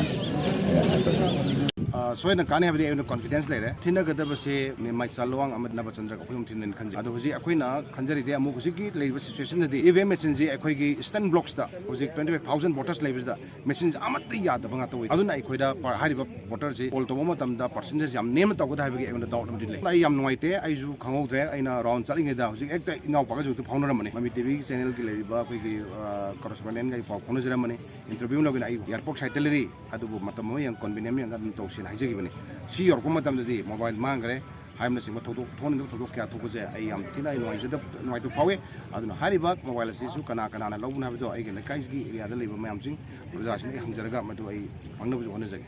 ꯍꯥꯏꯖꯕꯅꯤ꯫ ꯑ, ꯁꯣꯏꯗꯅ ꯀꯥꯟꯅꯩ ꯍꯥꯏꯕꯗꯤ ꯑꯩꯉꯣꯟꯗ ꯀꯣꯟꯐꯤꯗꯦꯟꯁ ꯂꯩꯔꯦ꯫ ꯊꯤꯟꯅꯒꯗꯕꯁꯦ ꯃꯦꯝ ꯃꯥꯏꯆꯥꯂꯣꯡ ꯑꯃꯗꯤ ꯅꯕꯆꯟꯗ꯭ꯔꯒ ꯑꯩꯈꯣꯏ ꯑꯍꯨꯝ ꯊꯤꯟꯅꯅꯤ ꯈꯟꯖꯩ꯫ ꯑꯗꯣ ꯍꯧꯖꯤꯛ ꯑꯩꯈꯣꯏꯅ ꯈꯟꯖꯔꯤꯗꯤ ꯑꯃꯨꯛ ꯍꯧꯖꯤꯛꯀꯤ ꯂꯩꯔꯤꯕ ꯁꯤꯆꯨꯋꯦꯁꯟꯗꯗꯤ ꯏ ꯚꯤ ꯑꯦꯝ ꯃꯦꯆꯤꯟꯁꯤ ꯑꯩꯈꯣꯏꯒꯤ ꯏꯁꯇꯔꯟ ꯕ꯭ꯂꯣꯛꯁꯇ ꯍꯧꯖꯤꯛ twenty five thousand voters ꯂꯩꯕꯁꯤꯗ ꯃꯦꯆꯤꯟꯁꯦ ꯑꯃꯠꯇ ꯌꯥꯗꯕ ꯉꯥꯛꯇ ꯑꯣꯏ꯫ ꯑꯗꯨꯅ ꯑꯩꯈꯣꯏꯗ ꯄ-, ꯍꯥꯏꯔꯤꯕ ꯚꯣꯇꯔꯁꯤ ꯄꯣꯜ ꯇꯧꯕ ꯃꯇꯝꯗ ꯄꯥꯔꯁꯦꯟꯇꯦꯖ ꯌꯥꯝ ꯅꯦꯝꯅ ꯇꯧꯒꯗ꯭ꯔꯥ ꯍꯥꯏꯕꯒꯤ ꯑꯩꯉꯣꯟꯗ ꯗꯥꯎꯠ ꯑꯃꯗꯤ ꯂꯩ꯫ ꯑꯩ ꯌꯥꯝ ꯅꯨꯡꯉꯥꯏꯇꯦ, ꯑꯩꯁꯨ ꯈꯪꯍꯧꯗ꯭ꯔꯦ꯫ ꯑꯩꯅ ꯔꯥꯎꯟ ꯆꯠꯂꯤꯉꯩꯗ ꯍꯧꯖꯤꯛ ꯍꯦꯛꯇ ꯏꯅꯥꯎꯄꯥꯒꯁꯨ ꯍꯦꯛꯇ ꯐꯥꯎꯅꯔꯝꯕꯅꯤ, ꯃꯃꯤ ꯇꯤ ꯚꯤꯒꯤ ꯆꯦꯅꯦꯜꯒꯤ ꯂꯩꯔꯤꯕ ꯑꯩꯈꯣꯏꯒꯤ, ꯑ, ꯀꯣꯔꯦꯁꯄꯣꯟꯗꯦꯟꯒ ꯑꯩ ꯄꯥꯎ ꯐꯥꯎꯅꯖꯔꯝꯕꯅꯤ꯫ ꯏꯟꯇꯔꯚ꯭ꯌꯨ ꯂꯧꯒꯦꯅ ꯑꯩ ꯏꯌꯥꯔꯄꯣꯔꯠ ꯁꯥꯏꯠꯇ ꯂꯩꯔꯤ, ꯑꯗꯨꯕꯨ ꯃꯇꯝ ꯑꯃ ꯌꯦꯡꯉ ꯀꯣꯟꯚꯤꯅꯤꯌꯟ ꯌꯦꯡꯉꯒ ꯑꯗꯨꯝ ꯇꯧꯁꯦꯅ ꯍꯥꯏꯖꯈꯤꯕꯅꯤ꯫ ꯁꯤ ꯌꯧꯔꯛꯄ ꯃꯇꯝꯗꯗꯤ ꯃꯣꯕꯥꯏꯜ ꯃꯥꯡꯈ꯭ꯔꯦ ꯍꯥꯏꯕꯅꯆꯤꯡꯕ ꯊꯧꯗꯣꯛ ꯊꯣꯛꯍꯟꯅꯤꯡꯗꯕ ꯊꯧꯗꯣꯛ ꯀꯌꯥ ꯊꯣꯛꯄꯁꯦ ꯑꯩ ꯌꯥꯝ ꯊꯤꯅ ꯑꯩ ꯅꯨꯡꯉꯥꯏꯖꯗꯕ, ꯅꯨꯡꯉꯥꯏꯇꯕ ꯐꯥꯎꯏ꯫ ꯑꯗꯨꯅ ꯍꯥꯏꯔꯤꯕ ꯃꯣꯕꯥꯏꯜ ꯑꯁꯤꯁꯨ ꯀꯅꯥ ꯀꯅꯥꯅ ꯂꯧꯕꯅꯣ ꯍꯥꯏꯕꯗꯣ ꯑꯩꯒꯤ ꯂꯩꯀꯥꯏꯒꯤ ꯑꯦꯔꯤꯌꯥꯗ ꯂꯩꯕ ꯃꯌꯥꯝꯁꯤꯡ, ꯄ꯭ꯔꯖꯥꯁꯤꯡꯗ ꯑꯩ ꯍꯪꯖꯔꯒ ꯃꯗꯨ ꯑꯩ ꯐꯪꯅꯕꯁꯨ ꯍꯣꯠꯅꯖꯒꯦ꯫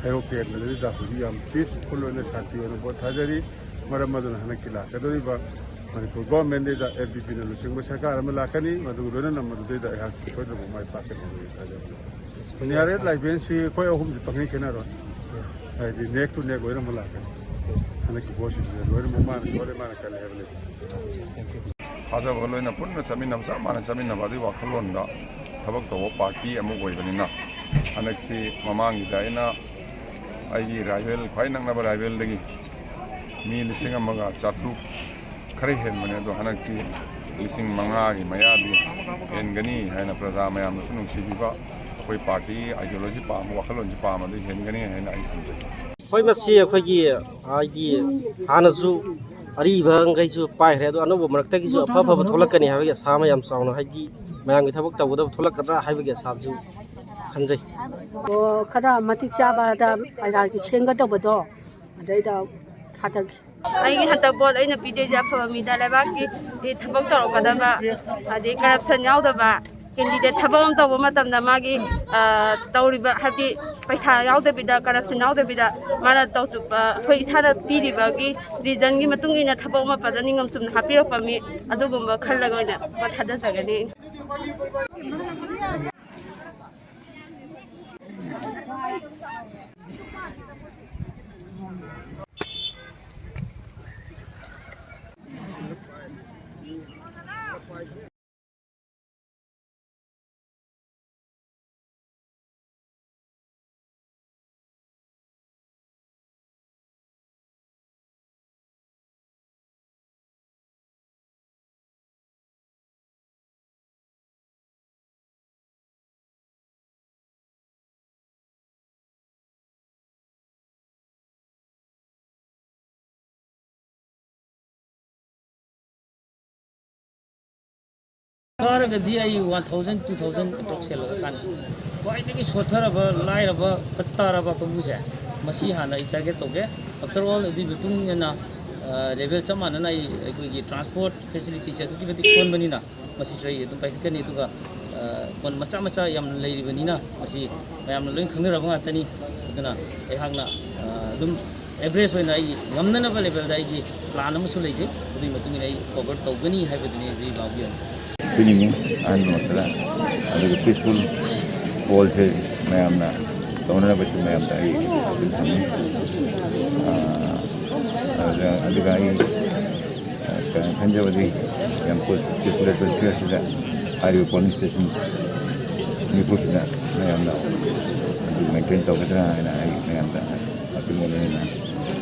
ꯍꯩꯔꯣꯛ ꯀꯦꯟꯗ꯭ꯔꯗꯨꯗ ꯍꯧꯖꯤꯛ ꯌꯥꯝ ꯄꯤꯁꯐꯨꯜ ꯑꯣꯏꯅ ꯁꯥꯟꯇꯤ ꯑꯣꯏꯅ ꯚꯣꯠ ꯊꯥꯗꯔꯤ꯫ ꯃꯔꯝ ꯑꯗꯨꯅ ꯍꯟꯗꯛꯀꯤ ꯂꯥꯛꯀꯗꯧꯔꯤꯕ ꯃꯅꯤꯄꯨꯔ ꯒꯣꯔꯃꯦꯟꯗꯨꯗ ꯑꯦꯜ ꯖꯦ ꯄꯤꯅ ꯂꯨꯆꯤꯡꯕ ꯁꯔꯀꯥꯔ ꯑꯃ ꯂꯥꯛꯀꯅꯤ꯫ ꯃꯗꯨꯒ ꯂꯣꯏꯅꯅ ꯃꯗꯨꯗꯩꯗ ꯑꯩꯍꯥꯛ ꯁꯣꯏꯗꯅꯃꯛ ꯃꯥꯏ ꯄꯥꯛꯀꯅꯤ ꯍꯥꯏꯕꯒꯤ ꯊꯥꯖꯕ ꯂꯩ꯫ ꯅꯤꯌꯥꯔꯦꯁ ꯂꯥꯏꯕꯦꯟꯁꯤ ꯑꯩꯈꯣꯏ ꯑꯍꯨꯝꯁꯤ ꯄꯪꯈꯦꯟ ꯈꯦꯠꯅꯔꯣꯏ꯫ ꯍꯥꯏꯗꯤ ꯅꯦꯛ ꯇꯨ ꯅꯦꯛ ꯂꯣꯏꯅꯃꯛ ꯂꯥꯛꯀꯅꯤ꯫ ꯍꯟꯗꯛꯀꯤ ꯚꯣꯠꯁꯤꯗ ꯂꯣꯏꯅꯃꯛ ꯃꯥꯅ ꯁꯣꯜꯂꯦ, ꯃꯥꯅ ꯀꯜꯂꯦ ꯍꯥꯏꯕ ꯂꯩꯇꯦ꯫ ꯊꯥꯖꯕ ꯂꯣꯏꯅ ꯄꯨꯟꯅ ꯆꯠꯃꯤꯟꯅꯕ, ꯆꯞ ꯃꯥꯟꯅ ꯆꯠꯃꯤꯟꯅꯕ ꯑꯗꯨꯒꯤ ꯋꯥꯈꯜꯂꯣꯟꯗ ꯊꯕꯛ ꯇꯧꯕ ꯄꯥꯔꯇꯤ ꯑꯃ ꯑꯣꯏꯕꯅꯤꯅ, ꯍꯟꯗꯛꯁꯤ ꯃꯃꯥꯡꯒꯤꯗ ꯑꯩꯅ ꯑꯩꯒꯤ ꯔꯥꯏꯕꯦꯜ, ꯈ꯭ꯋꯥꯏ ꯅꯛꯅꯕ ꯔꯥꯏꯕꯦꯜꯗꯒꯤ ꯃꯤ ꯂꯤꯁꯤꯡ ꯑꯃꯒ ꯆꯥꯇ꯭ꯔꯨꯛ ꯈꯔ ꯍꯦꯟꯕꯅꯦ꯫ ꯑꯗꯣ ꯍꯟꯗꯛꯇꯤ ꯂꯤꯁꯤꯡ ꯃꯉꯥꯒꯤ ꯃꯌꯥꯗꯤ ꯍꯦꯟꯒꯅꯤ ꯍꯥꯏꯅ ꯄ꯭ꯔꯖꯥ ꯃꯌꯥꯝꯅꯁꯨ ꯅꯨꯡꯁꯤꯕꯤꯕ, ꯑꯩꯈꯣꯏ ꯄꯥꯔꯇꯤ ꯑꯥꯏꯗꯤꯌꯣꯂꯣꯖꯤ ꯄꯥꯝꯕ, ꯋꯥꯈꯜꯂꯣꯟꯁꯤ ꯄꯥꯝꯕꯗꯤ ꯍꯦꯟꯒꯅꯤ ꯍꯥꯏꯅ ꯑꯩ ꯊꯝꯖꯒꯦ꯫ ꯍꯣꯏ, ꯃꯁꯤ ꯑꯩꯈꯣꯏꯒꯤ, ꯍꯥꯏꯗꯤ, ꯍꯥꯟꯅꯁꯨ ꯑꯔꯤꯕꯈꯩꯁꯨ ꯄꯥꯏꯈ꯭ꯔꯦ, ꯑꯗꯣ ꯑꯅꯧꯕ ꯃꯔꯛꯇꯒꯤꯁꯨ ꯑꯐ ꯑꯐꯕ ꯊꯣꯛꯂꯛꯀꯅꯤ ꯍꯥꯏꯕꯒꯤ ꯑꯁꯥ ꯑꯃ ꯌꯥꯝ ꯆꯥꯎꯅ, ꯍꯥꯏꯗꯤ ꯃꯌꯥꯝꯒꯤ ꯊꯕꯛ ꯇꯧꯒꯗꯕ ꯊꯣꯛꯂꯛꯀꯗ꯭ꯔꯥ ꯍꯥꯏꯕꯒꯤ ꯑꯁꯥꯁꯨ ꯈꯟꯖꯩ꯫ ꯑꯣ, ꯈꯔ ꯃꯇꯤꯛ ꯆꯥꯕꯗ ꯄ꯭ꯔꯖꯥꯒꯤ ꯁꯦꯝꯒꯗꯧꯕꯗꯣ ꯑꯗꯩꯗ ꯊꯥꯗꯒꯦ꯫ ꯑꯩꯒꯤ ꯍꯟꯗꯛ ꯚꯣꯠ ꯑꯩꯅ ꯄꯤꯗꯣꯏꯁꯦ ꯑꯐꯕ ꯃꯤꯗ, ꯂꯩꯕꯥꯛꯀꯤ ꯊꯕꯛ ꯇꯧꯔꯛꯀꯗꯕ, ꯑꯗꯩ ꯀꯔꯞꯁꯟ ꯌꯥꯎꯗꯕ ꯀꯦꯟꯗꯤꯗꯦꯠ꯫ ꯊꯕꯛ ꯑꯃ ꯇꯧꯕ ꯃꯇꯝꯗ ꯃꯥꯒꯤ, ꯑ, ꯇꯧꯔꯤꯕ, ꯍꯥꯏꯕꯗꯤ ꯄꯩꯁꯥ ꯌꯥꯎꯗꯕꯤꯗ, ꯀꯔꯞꯁꯟ ꯌꯥꯎꯗꯕꯤꯗ, ꯃꯥꯅ ꯇꯧꯊꯣꯛꯄ, ꯑꯩꯈꯣꯏ ꯏꯁꯥꯅ ꯄꯤꯔꯤꯕꯒꯤ ꯔꯤꯖꯟꯒꯤ ꯃꯇꯨꯡ ꯏꯟꯅ ꯊꯕꯛ ꯑꯃ ꯐꯖꯅ ꯅꯤꯡꯉꯝ ꯆꯨꯝꯅ ꯍꯥꯞꯄꯤꯔꯛꯄ ꯃꯤ ꯑꯗꯨꯒꯨꯝꯕ ꯈꯜꯂꯒ ꯑꯣꯏꯅ ꯊꯥꯗꯖꯒꯅꯤ꯫ ꯀꯥꯔꯒꯗꯤ ꯑꯩ one thousand, two thousand approx ꯍꯦꯜꯂꯒ ꯀꯥꯟꯅꯩ꯫ ꯈ꯭ꯋꯥꯏꯗꯒꯤ ꯁꯣꯠꯊꯔꯕ, ꯂꯥꯏꯔꯕ, ꯐꯠ ꯇꯥꯔꯕ ꯀꯥꯡꯕꯨꯁꯦ, ꯃꯁꯤ ꯍꯥꯟꯅ ꯑꯩ target ꯇꯧꯒꯦ꯫ After all, ꯑꯗꯨꯒꯤ ꯃꯇꯨꯡ ꯏꯟꯅ, ꯑ, level ꯆꯞ ꯃꯥꯟꯅꯅ ꯑꯩ, ꯑꯩꯈꯣꯏꯒꯤ transport facility ꯁꯦ ꯑꯗꯨꯛꯀꯤ ꯃꯇꯤꯛ ꯁꯣꯟꯕꯅꯤꯅ, ꯃꯁꯤꯁꯨ ꯑꯩ ꯑꯗꯨꯝ ꯄꯥꯏꯈꯠꯀꯅꯤ꯫ ꯑꯗꯨꯒ, ꯑ, ꯃꯆꯥ ꯃꯆꯥ ꯌꯥꯝꯅ ꯂꯩꯔꯤꯕꯅꯤꯅ, ꯃꯁꯤ ꯃꯌꯥꯝꯅ ꯂꯣꯏ ꯈꯪꯅꯔꯕ ꯉꯥꯛꯇꯅꯤ꯫ ꯑꯗꯨꯅ ꯑꯩꯍꯥꯛꯅ, ꯑ, ꯑꯗꯨꯝ average ꯑꯣꯏꯅ ꯑꯩ ꯉꯝꯅꯅꯕ level ꯗ ꯑꯩꯒꯤ plan ꯑꯃꯁꯨ ꯂꯩꯖꯩ꯫ ꯑꯗꯨꯒꯤ ꯃꯇꯨꯡ ꯏꯟꯅ ꯑꯩ cover ꯇꯧꯒꯅꯤ ꯍꯥꯏꯕꯗꯨꯅꯤ ꯍꯧꯖꯤꯛ ꯏꯕꯥꯎꯒꯤ ꯑꯣꯏꯅ꯫ ꯑꯩꯈꯣꯏꯅꯤꯅꯦ ꯑꯍꯥꯟꯕ ꯃꯛꯇꯗ꯫ ꯑꯗꯨꯒ peaceful poll ꯁꯦ ꯃꯌꯥꯝꯅ ꯇꯧꯅꯅꯕꯁꯨ ꯃꯌꯥꯝꯗ ꯑꯩ ꯑꯗꯨꯝ ꯊꯝꯃꯤ꯫ ꯑ, ꯑꯗꯨꯒ, ꯑꯗꯨꯒ ꯑꯩ ꯈꯟꯖꯕꯗꯤ ꯌꯥꯝ peaceful atmosphere ꯁꯤꯗ ꯍꯥꯏꯔꯤꯕ polling station ꯅꯤꯐꯨꯁꯤꯗ ꯃꯌꯥꯝꯅ ꯑꯗꯨ maintain ꯇꯧꯒꯗ꯭ꯔꯥ ꯍꯥꯏꯅ ꯑꯩ ꯃꯌꯥꯝꯗ ꯑꯆꯨꯝꯕ ꯂꯣꯏꯅꯅ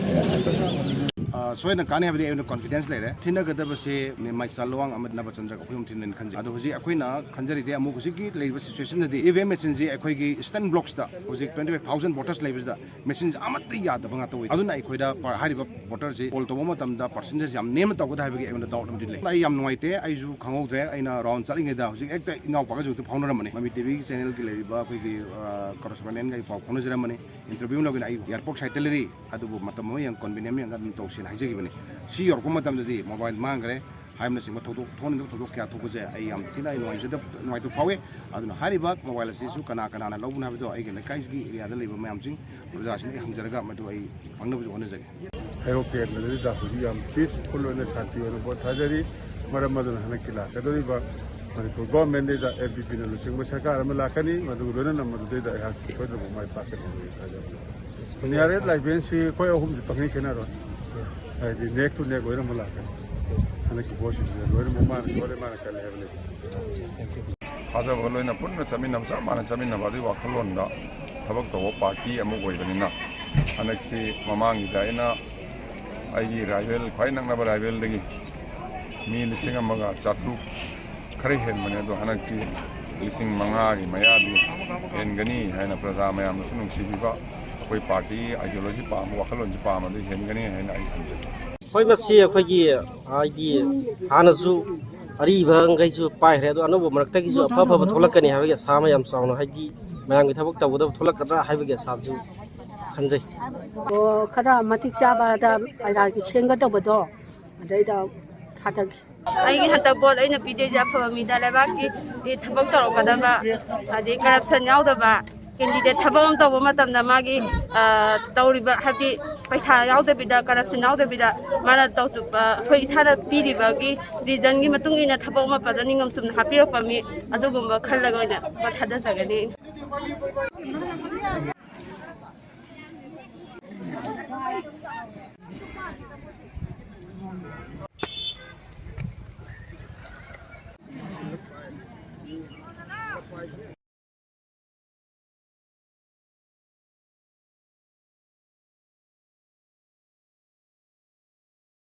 ꯑꯩꯅ ꯍꯥꯏꯖꯕꯅꯤ꯫ ꯑ, ꯁꯣꯏꯗꯅ ꯀꯥꯟꯅꯩ ꯍꯥꯏꯕꯗꯤ ꯑꯩꯉꯣꯟꯗ confidence ꯂꯩꯔꯦ꯫ ꯊꯤꯟꯅꯒꯗꯕꯁꯦ ꯃꯦꯝ ꯃꯥꯏꯆꯥ ꯂꯨꯋꯥꯡ ꯑꯃꯗꯤ ꯅꯕꯆꯟꯗ꯭ꯔ ꯑꯩꯈꯣꯏ ꯑꯍꯨꯝ ꯊꯤꯟꯅꯅꯤ ꯈꯟꯖꯩ꯫ ꯑꯗꯣ ꯍꯧꯖꯤꯛ ꯑꯩꯈꯣꯏꯅ ꯈꯟꯖꯔꯤꯗꯤ ꯑꯃꯨꯛ ꯍꯧꯖꯤꯛꯀꯤ ꯂꯩꯔꯤꯕ situationꯗꯗꯤ EVM machineꯁꯤ ꯑꯩꯈꯣꯏꯒꯤ stone blocksꯇ ꯍꯧꯖꯤꯛ twenty five thousand voters ꯂꯩꯕꯁꯤꯗ machineꯁꯤ ꯑꯃꯠꯇ ꯌꯥꯗꯕ ꯉꯥꯛꯇ ꯑꯣꯏ꯫ ꯑꯗꯨꯅ ꯑꯩꯈꯣꯏꯗ ꯄ-, ꯍꯥꯏꯔꯤꯕ voterꯁꯤ poll ꯇꯧꯕ ꯃꯇꯝꯗ percentageꯁꯤ ꯌꯥꯝ ꯅꯦꯝꯅ ꯇꯧꯒꯗ꯭ꯔꯥ ꯍꯥꯏꯕꯒꯤ ꯑꯩꯉꯣꯟꯗ doubt ꯑꯃꯗꯤ ꯂꯩ꯫ ꯑꯩ ꯌꯥꯝ ꯅꯨꯡꯉꯥꯏꯇꯦ, ꯑꯩꯁꯨ ꯈꯪꯍꯧꯗ꯭ꯔꯦ꯫ ꯑꯩꯅ round ꯆꯠꯂꯤꯉꯩꯗ ꯍꯧꯖꯤꯛ ꯍꯦꯛꯇ ꯏꯅꯥꯎꯄꯥꯒꯁꯨ ꯍꯦꯛꯇ ꯐꯥꯎꯅꯔꯝꯕꯅꯤ, ꯃꯃꯤ TVꯒꯤ channelꯒꯤ ꯂꯩꯔꯤꯕ ꯑꯩꯈꯣꯏꯒꯤ, ꯑ, correspondentꯒ ꯑꯩ ꯄꯥꯎ ꯐꯥꯎꯅꯖꯔꯝꯕꯅꯤ꯫ Interview ꯂꯧꯒꯦꯅ ꯑꯩ airport siteꯇ ꯂꯩꯔꯤ, ꯑꯗꯨꯕꯨ ꯃꯇꯝ ꯑꯃ ꯌꯦꯡ convenient ꯑꯃ ꯌꯦꯡꯉꯒ ꯑꯗꯨꯝ ꯇꯧꯁꯦꯅ ꯍꯥꯏꯖꯈꯤꯕꯅꯤ꯫ ꯁꯤ ꯌꯧꯔꯛꯄ ꯃꯇꯝꯗꯗꯤ mobile ꯃꯥꯡꯈ꯭ꯔꯦ ꯍꯥꯏꯕꯅꯆꯤꯡꯕ ꯊꯧꯗꯣꯛ ꯊꯣꯛꯍꯟꯅꯤꯡꯗꯕ ꯊꯧꯗꯣꯛ ꯀꯌꯥ ꯊꯣꯛꯄꯁꯦ ꯑꯩ ꯌꯥꯝ ꯊꯤꯅ ꯑꯩ ꯅꯨꯡꯉꯥꯏꯖꯗꯕ, ꯅꯨꯡꯉꯥꯏꯇꯕ ꯐꯥꯎꯏ꯫ ꯑꯗꯨꯅ ꯍꯥꯏꯔꯤꯕ mobile ꯑꯁꯤꯁꯨ ꯀꯅꯥ ꯀꯅꯥꯅ ꯂꯧꯕꯅꯣ ꯍꯥꯏꯕꯗꯣ ꯑꯩꯒꯤ ꯂꯩꯀꯥꯏꯒꯤ areaꯗ ꯂꯩꯕ ꯃꯌꯥꯝꯁꯤꯡ ꯄ꯭ꯔꯖꯥꯁꯤꯡꯗ ꯑꯩ ꯍꯪꯖꯔꯒ ꯃꯗꯨ ꯑꯩ ꯐꯪꯅꯕꯁꯨ ꯍꯣꯠꯅꯖꯒꯦ꯫ ꯍꯩꯔꯣꯛ ꯀꯦꯟꯗ꯭ꯔꯗꯗꯤ ꯗꯥ ꯍꯧꯖꯤꯛ ꯌꯥꯝ peaceful ꯑꯣꯏꯅ ꯁꯥꯟꯇꯤ ꯑꯣꯏꯅ vote ꯊꯥꯖꯔꯤ꯫ ꯃꯔꯝ ꯑꯗꯨꯅ ꯍꯟꯗꯛꯀꯤ ꯂꯥꯛꯀꯗꯧꯔꯤꯕ ꯃꯅꯤꯄꯨꯔ governmentꯗꯩꯗ NPPꯅ ꯂꯨꯆꯤꯡꯕ ꯁꯔꯀꯥꯔ ꯑꯃ ꯂꯥꯛꯀꯅꯤ, ꯃꯗꯨꯒ ꯂꯣꯏꯅꯅ ꯃꯗꯨꯗꯩꯗ ꯑꯩꯍꯥꯛ ꯁꯣꯏꯗꯅꯃꯛ ꯃꯥꯏ ꯄꯥꯛꯀꯅꯤ ꯍꯥꯏꯅ ꯊꯥꯖꯕ꯫ ꯅꯤꯌꯥꯔꯦ ꯂꯥꯏꯕꯦꯟꯁꯤ ꯑꯩꯈꯣꯏ ꯑꯍꯨꯝꯁꯤ ꯄꯪꯈꯦꯟ ꯈꯦꯠꯅꯔꯣꯏ꯫ ꯍꯥꯏꯗꯤ neck to neck ꯂꯣꯏꯅꯃꯛ ꯂꯥꯛꯀꯅꯤ꯫ ꯍꯟꯗꯛꯀꯤ ꯚꯣꯠꯁꯤꯗ ꯂꯣꯏꯅꯃꯛ ꯃꯥꯅ ꯁꯣꯜꯂꯦ, ꯃꯥꯅ ꯀꯜꯂꯦ ꯍꯥꯏꯕ ꯂꯩꯇꯦ꯫ ꯊꯥꯖꯕꯒ ꯂꯣꯏꯅ ꯄꯨꯟꯅ ꯆꯠꯃꯤꯟꯅꯕ, ꯆꯞ ꯃꯥꯟꯅ ꯆꯠꯃꯤꯟꯅꯕ ꯑꯗꯨꯒꯤ ꯋꯥꯈꯜꯂꯣꯟꯗ ꯊꯕꯛ ꯇꯧꯕ party ꯑꯃ ꯑꯣꯏꯕꯅꯤꯅ ꯍꯟꯗꯛꯁꯤ ꯃꯃꯥꯡꯒꯤꯗ ꯑꯩꯅ ꯑꯩꯒꯤ rival, ꯈ꯭ꯋꯥꯏ ꯅꯛꯅꯕ rivalꯗꯒꯤ ꯃꯤ ꯂꯤꯁꯤꯡ ꯑꯃꯒ ꯆꯥꯇ꯭ꯔꯨꯛ ꯈꯔ ꯍꯦꯟꯕꯅꯦ, ꯑꯗꯣ ꯍꯟꯗꯛꯇꯤ ꯂꯤꯁꯤꯡ ꯃꯉꯥꯒꯤ ꯃꯌꯥꯗꯤ ꯍꯦꯟꯒꯅꯤ ꯍꯥꯏꯅ ꯄ꯭ꯔꯖꯥ ꯃꯌꯥꯝꯅꯁꯨ ꯅꯨꯡꯁꯤꯕꯤꯕ, ꯑꯩꯈꯣꯏ party ideology ꯄꯥꯝꯕ, ꯋꯥꯈꯜꯂꯣꯟꯁꯤ ꯄꯥꯝꯕꯗꯨ ꯍꯦꯟꯒꯅꯤ ꯍꯥꯏꯅ ꯑꯩ ꯊꯝꯖꯒꯦ꯫ ꯍꯣꯏ, ꯃꯁꯤ ꯑꯩꯈꯣꯏꯒꯤ ꯍꯥꯏꯗꯤ ꯍꯥꯟꯅꯁꯨ ꯑꯔꯤꯕꯈꯩꯁꯨ ꯄꯥꯏꯈ꯭ꯔꯦ, ꯑꯗꯣ ꯑꯅꯧꯕ ꯃꯔꯛꯇꯒꯤꯁꯨ ꯑꯐ ꯑꯐꯕ ꯊꯣꯛꯂꯛꯀꯅꯤ ꯍꯥꯏꯕꯒꯤ ꯑꯁꯥ ꯑꯃ ꯌꯥꯝ ꯆꯥꯎꯅ, ꯍꯥꯏꯗꯤ ꯃꯌꯥꯝꯒꯤ ꯊꯕꯛ ꯇꯧꯒꯗꯕ ꯊꯣꯛꯂꯛꯀꯗ꯭ꯔꯥ ꯍꯥꯏꯕꯒꯤ ꯑꯁꯥꯁꯨ ꯈꯟꯖꯩ꯫ ꯑꯣ, ꯈꯔ ꯃꯇꯤꯛ ꯆꯥꯕꯗ ꯄ꯭ꯔꯖꯥꯒꯤ ꯁꯦꯝꯒꯗꯧꯕꯗꯣ ꯑꯗꯩꯗ ꯊꯥꯗꯒꯦ꯫ ꯑꯩꯒꯤ ꯍꯟꯗꯛ vote ꯑꯩꯅ ꯄꯤꯗꯣꯏꯁꯦ ꯑꯐꯕ ꯃꯤꯗ, ꯂꯩꯕꯥꯛꯀꯤ ꯊꯕꯛ ꯇꯧꯔꯛꯀꯗꯕ, ꯑꯗꯩ corruption ꯌꯥꯎꯗꯕ candidate, ꯊꯕꯛ ꯑꯃ ꯇꯧꯕ ꯃꯇꯝꯗ ꯃꯥꯒꯤ, ꯑ, ꯇꯧꯔꯤꯕ, ꯍꯥꯏꯕꯗꯤ ꯄꯩꯁꯥ ꯌꯥꯎꯗꯕꯤꯗ, corruption ꯌꯥꯎꯗꯕꯤꯗ ꯃꯥꯅ ꯇꯧ-, ꯑ, ꯑꯩꯈꯣꯏ ꯏꯁꯥꯅ ꯄꯤꯔꯤꯕꯒꯤ reasonꯒꯤ ꯃꯇꯨꯡ ꯏꯟꯅ ꯊꯕꯛ ꯑꯃ ꯐꯖꯅ ꯅꯤꯡꯉꯝ ꯆꯨꯝꯅ ꯍꯥꯞꯄꯤꯔꯛꯄ ꯃꯤ ꯑꯗꯨꯒꯨꯝꯕ ꯈꯜꯂꯒ ꯑꯣꯏꯅ vote ꯊꯥꯗꯖꯒꯅꯤ꯫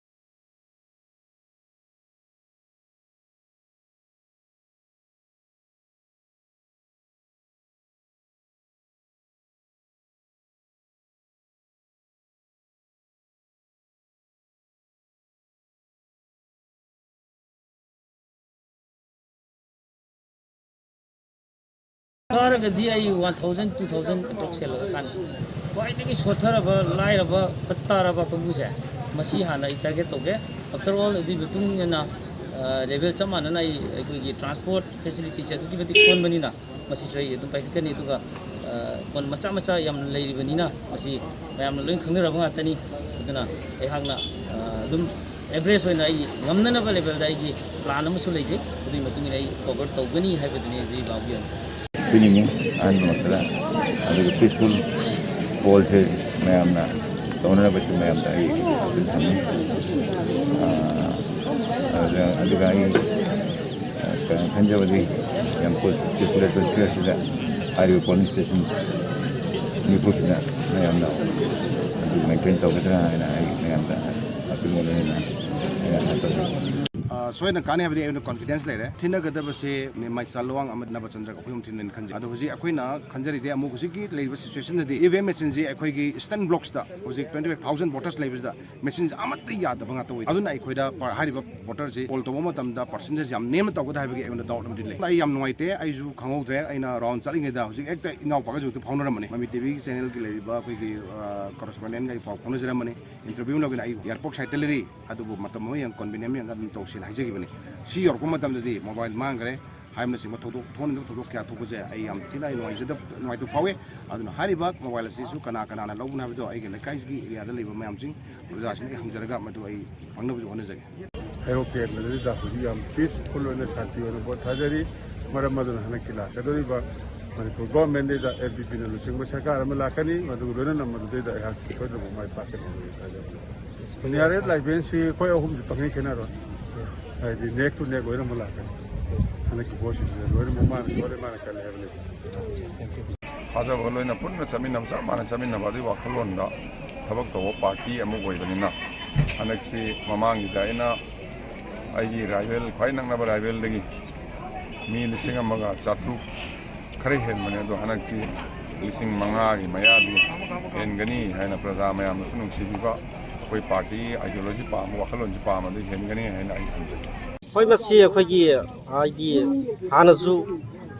ꯍꯥꯏꯔꯒꯗꯤ ꯑꯩ ꯋꯥꯟ ꯊꯥꯎꯖꯟ, ꯇꯨ ꯊꯥꯎꯖꯟ ꯑꯦꯄ꯭ꯔꯣꯛꯁ ꯍꯦꯜꯂꯒ ꯀꯥꯟꯅꯩ꯫ ꯈ꯭ꯋꯥꯏꯗꯒꯤ ꯁꯣꯠꯊꯔꯕ, ꯂꯥꯏꯔꯕ, ꯐꯠ ꯇꯥꯔꯕ ꯀꯥꯡꯕꯨꯁꯦ, ꯃꯁꯤ ꯍꯥꯟꯅ ꯑꯩ ꯇꯥꯔꯒꯦꯠ ꯇꯧꯒꯦ꯫ ꯑꯥꯐꯇꯔ ꯑꯣꯜ, ꯑꯗꯨꯒꯤ ꯃꯇꯨꯡ ꯏꯟꯅ ꯂꯦꯚꯦꯜ ꯆꯞ ꯃꯥꯟꯅꯅ ꯑꯩ, ꯑꯩꯈꯣꯏꯒꯤ ꯇ꯭ꯔꯥꯟꯁꯄꯣꯔꯠ ꯐꯦꯁꯤꯂꯤꯇꯤꯁꯦ ꯑꯗꯨꯛꯀꯤ ꯃꯇꯤꯛ ꯁꯣꯟꯕꯅꯤꯅ, ꯃꯁꯤꯁꯨ ꯑꯩ ꯑꯗꯨꯝ ꯄꯥꯏꯈꯠꯀꯅꯤ꯫ ꯑꯗꯨꯒ ꯀꯣꯟ ꯃꯆꯥ ꯃꯆꯥ ꯌꯥꯝꯅ ꯂꯩꯔꯤꯕꯅꯤꯅ, ꯃꯁꯤ ꯃꯌꯥꯝꯅ ꯂꯣꯏ ꯈꯪꯅꯔꯕ ꯉꯥꯛꯇꯅꯤ꯫ ꯑꯗꯨꯅ ꯑꯩꯍꯥꯛꯅ ꯑꯗꯨꯝ ꯑꯦꯚꯔꯦꯖ ꯑꯣꯏꯅ ꯑꯩ ꯉꯝꯅꯅꯕ ꯂꯦꯚꯦꯜꯗ ꯑꯩꯒꯤ ꯄ꯭ꯂꯥꯟ ꯑꯃꯁꯨ ꯂꯩꯖꯩ꯫ ꯑꯗꯨꯒꯤ ꯃꯇꯨꯡ ꯏꯟꯅ ꯑꯩ ꯀꯣꯚꯔ ꯇꯧꯒꯅꯤ ꯍꯥꯏꯕꯗꯨꯅꯤ ꯍꯧꯖꯤꯛ ꯏꯕꯥꯎꯒꯤ ꯑꯣꯏꯅ꯫ ꯄꯤꯅꯤꯡꯉꯤ ꯑꯍꯥꯟꯕꯃꯛꯇꯗ꯫ ꯑꯗꯨꯒ ꯄꯤꯁꯐꯨꯜ ꯄꯣꯜꯁꯦ ꯃꯌꯥꯝꯅ ꯇꯧꯅꯅꯕꯁꯨ ꯃꯌꯥꯝꯗ ꯑꯩ ꯑꯄꯤꯜ ꯊꯝꯃꯤ꯫ ꯑꯥ, ꯑꯗꯨꯒ, ꯑꯗꯨꯒ ꯑꯩ, ꯑꯥ, ꯀꯩꯅꯣ ꯈꯟꯖꯕꯗꯤ ꯌꯥꯝ ꯄꯤꯁꯐꯨꯜ ꯑꯦꯠꯃꯣꯁꯐꯤꯌꯔꯁꯤꯗ ꯍꯥꯏꯔꯤꯕ ꯄꯣꯂꯤꯡ ꯁ꯭ꯇꯦꯁꯟ ꯅꯤꯐꯨꯁꯤꯗ ꯃꯌꯥꯝꯅ ꯑꯗꯨ ꯃꯦꯟꯇꯦꯟ ꯇꯧꯒꯗ꯭ꯔꯥ ꯍꯥꯏꯅ ꯑꯩ ꯃꯌꯥꯝꯗ ꯑꯄꯤꯜ ꯑꯣꯏꯅ ꯑꯩꯅ ꯑꯥ, ꯁꯣꯏꯗꯅ ꯀꯥꯟꯅꯩ ꯍꯥꯏꯕꯗꯤ ꯑꯩꯉꯣꯟꯗ ꯀꯣꯟꯐꯤꯗꯦꯟꯁ ꯂꯩꯔꯦ꯫ ꯊꯤꯟꯅꯒꯗꯕꯁꯦ ꯃꯦꯝ ꯃꯥꯏꯆꯥꯂꯣꯋꯥꯡ ꯑꯃꯗꯤ ꯅꯕꯆꯟꯗ꯭ꯔꯒ ꯑꯩꯈꯣꯏ ꯑꯍꯨꯝ ꯊꯤꯟꯅꯅꯤ ꯈꯟꯖꯩ꯫ ꯑꯗꯣ ꯍꯧꯖꯤꯛ ꯑꯩꯈꯣꯏꯅ ꯈꯟꯖꯔꯤꯗꯤ ꯑꯃꯨꯛ ꯍꯧꯖꯤꯛꯀꯤ ꯂꯩꯔꯤꯕ ꯁꯤꯆꯨꯋꯦꯁꯟꯗꯗꯤ ꯏ ꯚꯤ ꯑꯦꯝ ꯃꯦꯆꯤꯟꯁꯤ ꯑꯩꯈꯣꯏꯒꯤ ꯏꯁꯇꯔꯟ ꯕ꯭ꯂꯣꯛꯁꯇ ꯍꯧꯖꯤꯛ ꯇ꯭ꯋꯦꯟꯇꯤ ꯐꯥꯏꯚ ꯊꯥꯎꯖꯟ ꯚꯣꯇꯔꯁ ꯂꯩꯕꯁꯤꯗ ꯃꯦꯆꯤꯟꯁꯦ ꯑꯃꯠꯇ ꯌꯥꯗꯕ ꯉꯥꯛꯇ ꯑꯣꯏ꯫ ꯑꯗꯨꯅ ꯑꯩꯈꯣꯏꯗ ꯄ-, ꯍꯥꯏꯔꯤꯕ ꯚꯣꯇꯔꯁꯤ ꯄꯣꯜ ꯇꯧꯕ ꯃꯇꯝꯗ ꯄꯥꯔꯁꯦꯟꯇꯦꯖ ꯌꯥꯝ ꯅꯦꯝꯅ ꯇꯧꯒꯗ꯭ꯔꯥ ꯍꯥꯏꯕꯒꯤ ꯑꯩꯉꯣꯟꯗ ꯗꯥꯎꯠ ꯑꯃꯗꯤ ꯂꯩ꯫ ꯑꯩ ꯌꯥꯝ ꯅꯨꯡꯉꯥꯏꯇꯦ꯫ ꯑꯩꯁꯨ ꯈꯪꯍꯧꯗ꯭ꯔꯦ꯫ ꯑꯩꯅ ꯔꯥꯎꯟ ꯆꯠꯂꯤꯉꯩꯗ ꯍꯧꯖꯤꯛ ꯍꯦꯛꯇ ꯏꯅꯥꯎꯄꯥꯒꯁꯨ ꯍꯦꯛꯇ ꯐꯥꯎꯅꯔꯝꯕꯅꯤ꯫ ꯃꯃꯤ ꯇꯤ ꯚꯤꯒꯤ ꯆꯦꯅꯦꯜꯒꯤ ꯂꯩꯔꯤꯕ ꯑꯩꯈꯣꯏꯒꯤ, ꯑ, ꯀꯣꯔꯦꯁꯄꯣꯟꯗꯦꯟꯒ ꯑꯩ ꯄꯥꯎ ꯐꯥꯎꯅꯖꯔꯝꯕꯅꯤ꯫ ꯏꯟꯇꯔꯚ꯭ꯌꯨ ꯂꯧꯒꯦꯅ ꯑꯩ ꯑꯦꯌꯥꯔꯄꯣꯔꯠ ꯁꯥꯏꯠꯇ ꯂꯩꯔꯤ꯫ ꯑꯗꯨꯕꯨ ꯃꯇꯝ ꯑꯃ ꯌꯦꯡꯉ ꯀꯟꯚꯤꯅꯤꯌꯟ ꯌꯦꯡꯉꯒ ꯑꯗꯨꯝ ꯇꯧꯁꯦꯅ ꯍꯥꯏꯖꯈꯤꯕꯅꯤ꯫ ꯁꯤ ꯌꯧꯔꯛꯄ ꯃꯇꯝꯗꯗꯤ ꯃꯣꯕꯥꯏꯜ ꯃꯥꯡꯈ꯭ꯔꯦ ꯍꯥꯏꯕꯅꯆꯤꯡꯕ ꯊꯧꯗꯣꯛ ꯊꯣꯛꯍꯟꯅꯤꯡꯗꯕ ꯊꯧꯗꯣꯛ ꯀꯌꯥ ꯊꯣꯛꯄꯁꯦ ꯑꯩ ꯌꯥꯝ ꯊꯤꯅ ꯑꯩ ꯅꯨꯡꯉꯥꯏꯖꯗꯕ, ꯅꯨꯡꯉꯥꯏꯇꯕ ꯐꯥꯎꯏ꯫ ꯑꯗꯨꯅ ꯍꯥꯏꯔꯤꯕ ꯃꯣꯕꯥꯏꯜ ꯑꯁꯤꯁꯨ ꯀꯅꯥ ꯀꯅꯥꯅ ꯂꯧꯕꯅꯣ ꯍꯥꯏꯕꯗꯣ ꯑꯩꯒꯤ ꯂꯩꯀꯥꯏꯁꯤꯒꯤ ꯑꯦꯔꯤꯌꯥꯗ ꯂꯩꯕ ꯃꯌꯥꯝꯁꯤꯡ, ꯄ꯭ꯔꯖꯥꯁꯤꯡꯗ ꯑꯩ ꯍꯪꯖꯔꯒ ꯃꯗꯨ ꯑꯩ ꯐꯪꯅꯕꯁꯨ ꯍꯣꯠꯅꯖꯒꯦ꯫ ꯍꯩꯔꯣꯛ ꯀꯦꯟꯗ꯭ꯔꯗꯨꯗ ꯍꯧꯖꯤꯛ ꯌꯥꯝ ꯄꯤꯁꯐꯨꯜ ꯑꯣꯏꯅ ꯁꯥꯟꯇꯤ ꯑꯣꯏꯅ ꯚꯣꯠ ꯊꯥꯗꯔꯤ꯫ ꯃꯔꯝ ꯑꯗꯨꯅ ꯍꯟꯗꯛꯀꯤ ꯂꯥꯛꯀꯗꯧꯔꯤꯕ ꯃꯅꯤꯄꯨꯔ ꯒꯣꯔꯃꯦꯟꯗꯩꯗ ꯑꯦꯜ ꯖꯤ ꯄꯤꯅ ꯂꯨꯆꯤꯡꯕ ꯁꯔꯀꯥꯔ ꯑꯃ ꯂꯥꯛꯀꯅꯤ꯫ ꯃꯗꯨꯒ ꯂꯣꯏꯅꯅ ꯃꯗꯨꯗꯩꯗ ꯑꯩꯍꯥꯛ ꯁꯣꯏꯗꯅꯃꯛ ꯃꯥꯏ ꯄꯥꯛꯀꯅꯤ ꯍꯥꯏꯅ ꯊꯥꯖꯕ꯫ ꯅꯤꯌꯥꯔꯦꯁ ꯂꯥꯏꯕ꯭ꯔꯦꯟꯁꯤ ꯑꯩꯈꯣꯏ ꯑꯍꯨꯝꯁꯨ ꯄꯪꯈꯦꯟ ꯈꯦꯠꯅꯔꯣꯏ꯫ ꯍꯥꯏꯗꯤ ꯅꯦꯛ ꯇꯨ ꯅꯦꯛ ꯂꯣꯏꯅꯃꯛ ꯂꯥꯛꯀꯅꯤ꯫ ꯍꯟꯗꯛꯀꯤ ꯚꯣꯠꯁꯤꯗ ꯂꯣꯏꯅꯃꯛ ꯃꯥꯅ ꯁꯣꯜꯂꯦ, ꯃꯥꯅ ꯀꯜꯂꯦ ꯍꯥꯏꯕ ꯂꯩꯇꯦ꯫ ꯊꯥꯖꯕꯒ ꯂꯣꯏꯅ ꯄꯨꯟꯅ ꯆꯠꯃꯤꯟꯅꯕ, ꯆꯞ ꯃꯥꯟꯅ ꯆꯠꯃꯤꯟꯅꯕ ꯑꯗꯨꯒꯤ ꯋꯥꯈꯜꯂꯣꯟꯗ ꯊꯕꯛ ꯇꯧꯕ ꯄꯥꯔꯇꯤ ꯑꯃ ꯑꯣꯏꯕꯅꯤꯅ, ꯍꯟꯗꯛꯁꯤ ꯃꯃꯥꯡꯒꯤꯗ ꯑꯩꯅ ꯑꯩꯒꯤ ꯔꯥꯏꯕꯦꯜ, ꯈ꯭ꯋꯥꯏ ꯅꯛꯅꯕ ꯔꯥꯏꯕꯦꯜꯗꯒꯤ ꯃꯤ ꯂꯤꯁꯤꯡ ꯑꯃꯒ ꯆꯥꯇ꯭ꯔꯨꯛ ꯈꯔ ꯍꯦꯟꯕꯅꯦ꯫ ꯑꯗꯣ ꯍꯟꯗꯛꯇꯤ ꯂꯤꯁꯤꯡ ꯃꯉꯥꯒꯤ ꯃꯌꯥꯗꯤ ꯍꯦꯟꯒꯅꯤ ꯍꯥꯏꯅ ꯄ꯭ꯔꯖꯥ ꯃꯌꯥꯝꯅꯁꯨ ꯅꯨꯡꯁꯤꯕꯤꯕ, ꯑꯩꯈꯣꯏ ꯄꯥꯔꯇꯤꯒꯤ ꯑꯥꯏꯗꯤꯌꯣꯂꯣꯖꯤ ꯄꯥꯝꯕ, ꯋꯥꯈꯜꯂꯣꯟꯁꯤ ꯄꯥꯝꯕꯗꯤ ꯍꯦꯟꯒꯅꯤ ꯍꯥꯏꯅ ꯑꯩ ꯊꯝꯖꯒꯦ꯫ ꯍꯣꯏ, ꯃꯁꯤ ꯑꯩꯈꯣꯏꯒꯤ ꯍꯥꯏꯗꯤ ꯍꯥꯟꯅꯁꯨ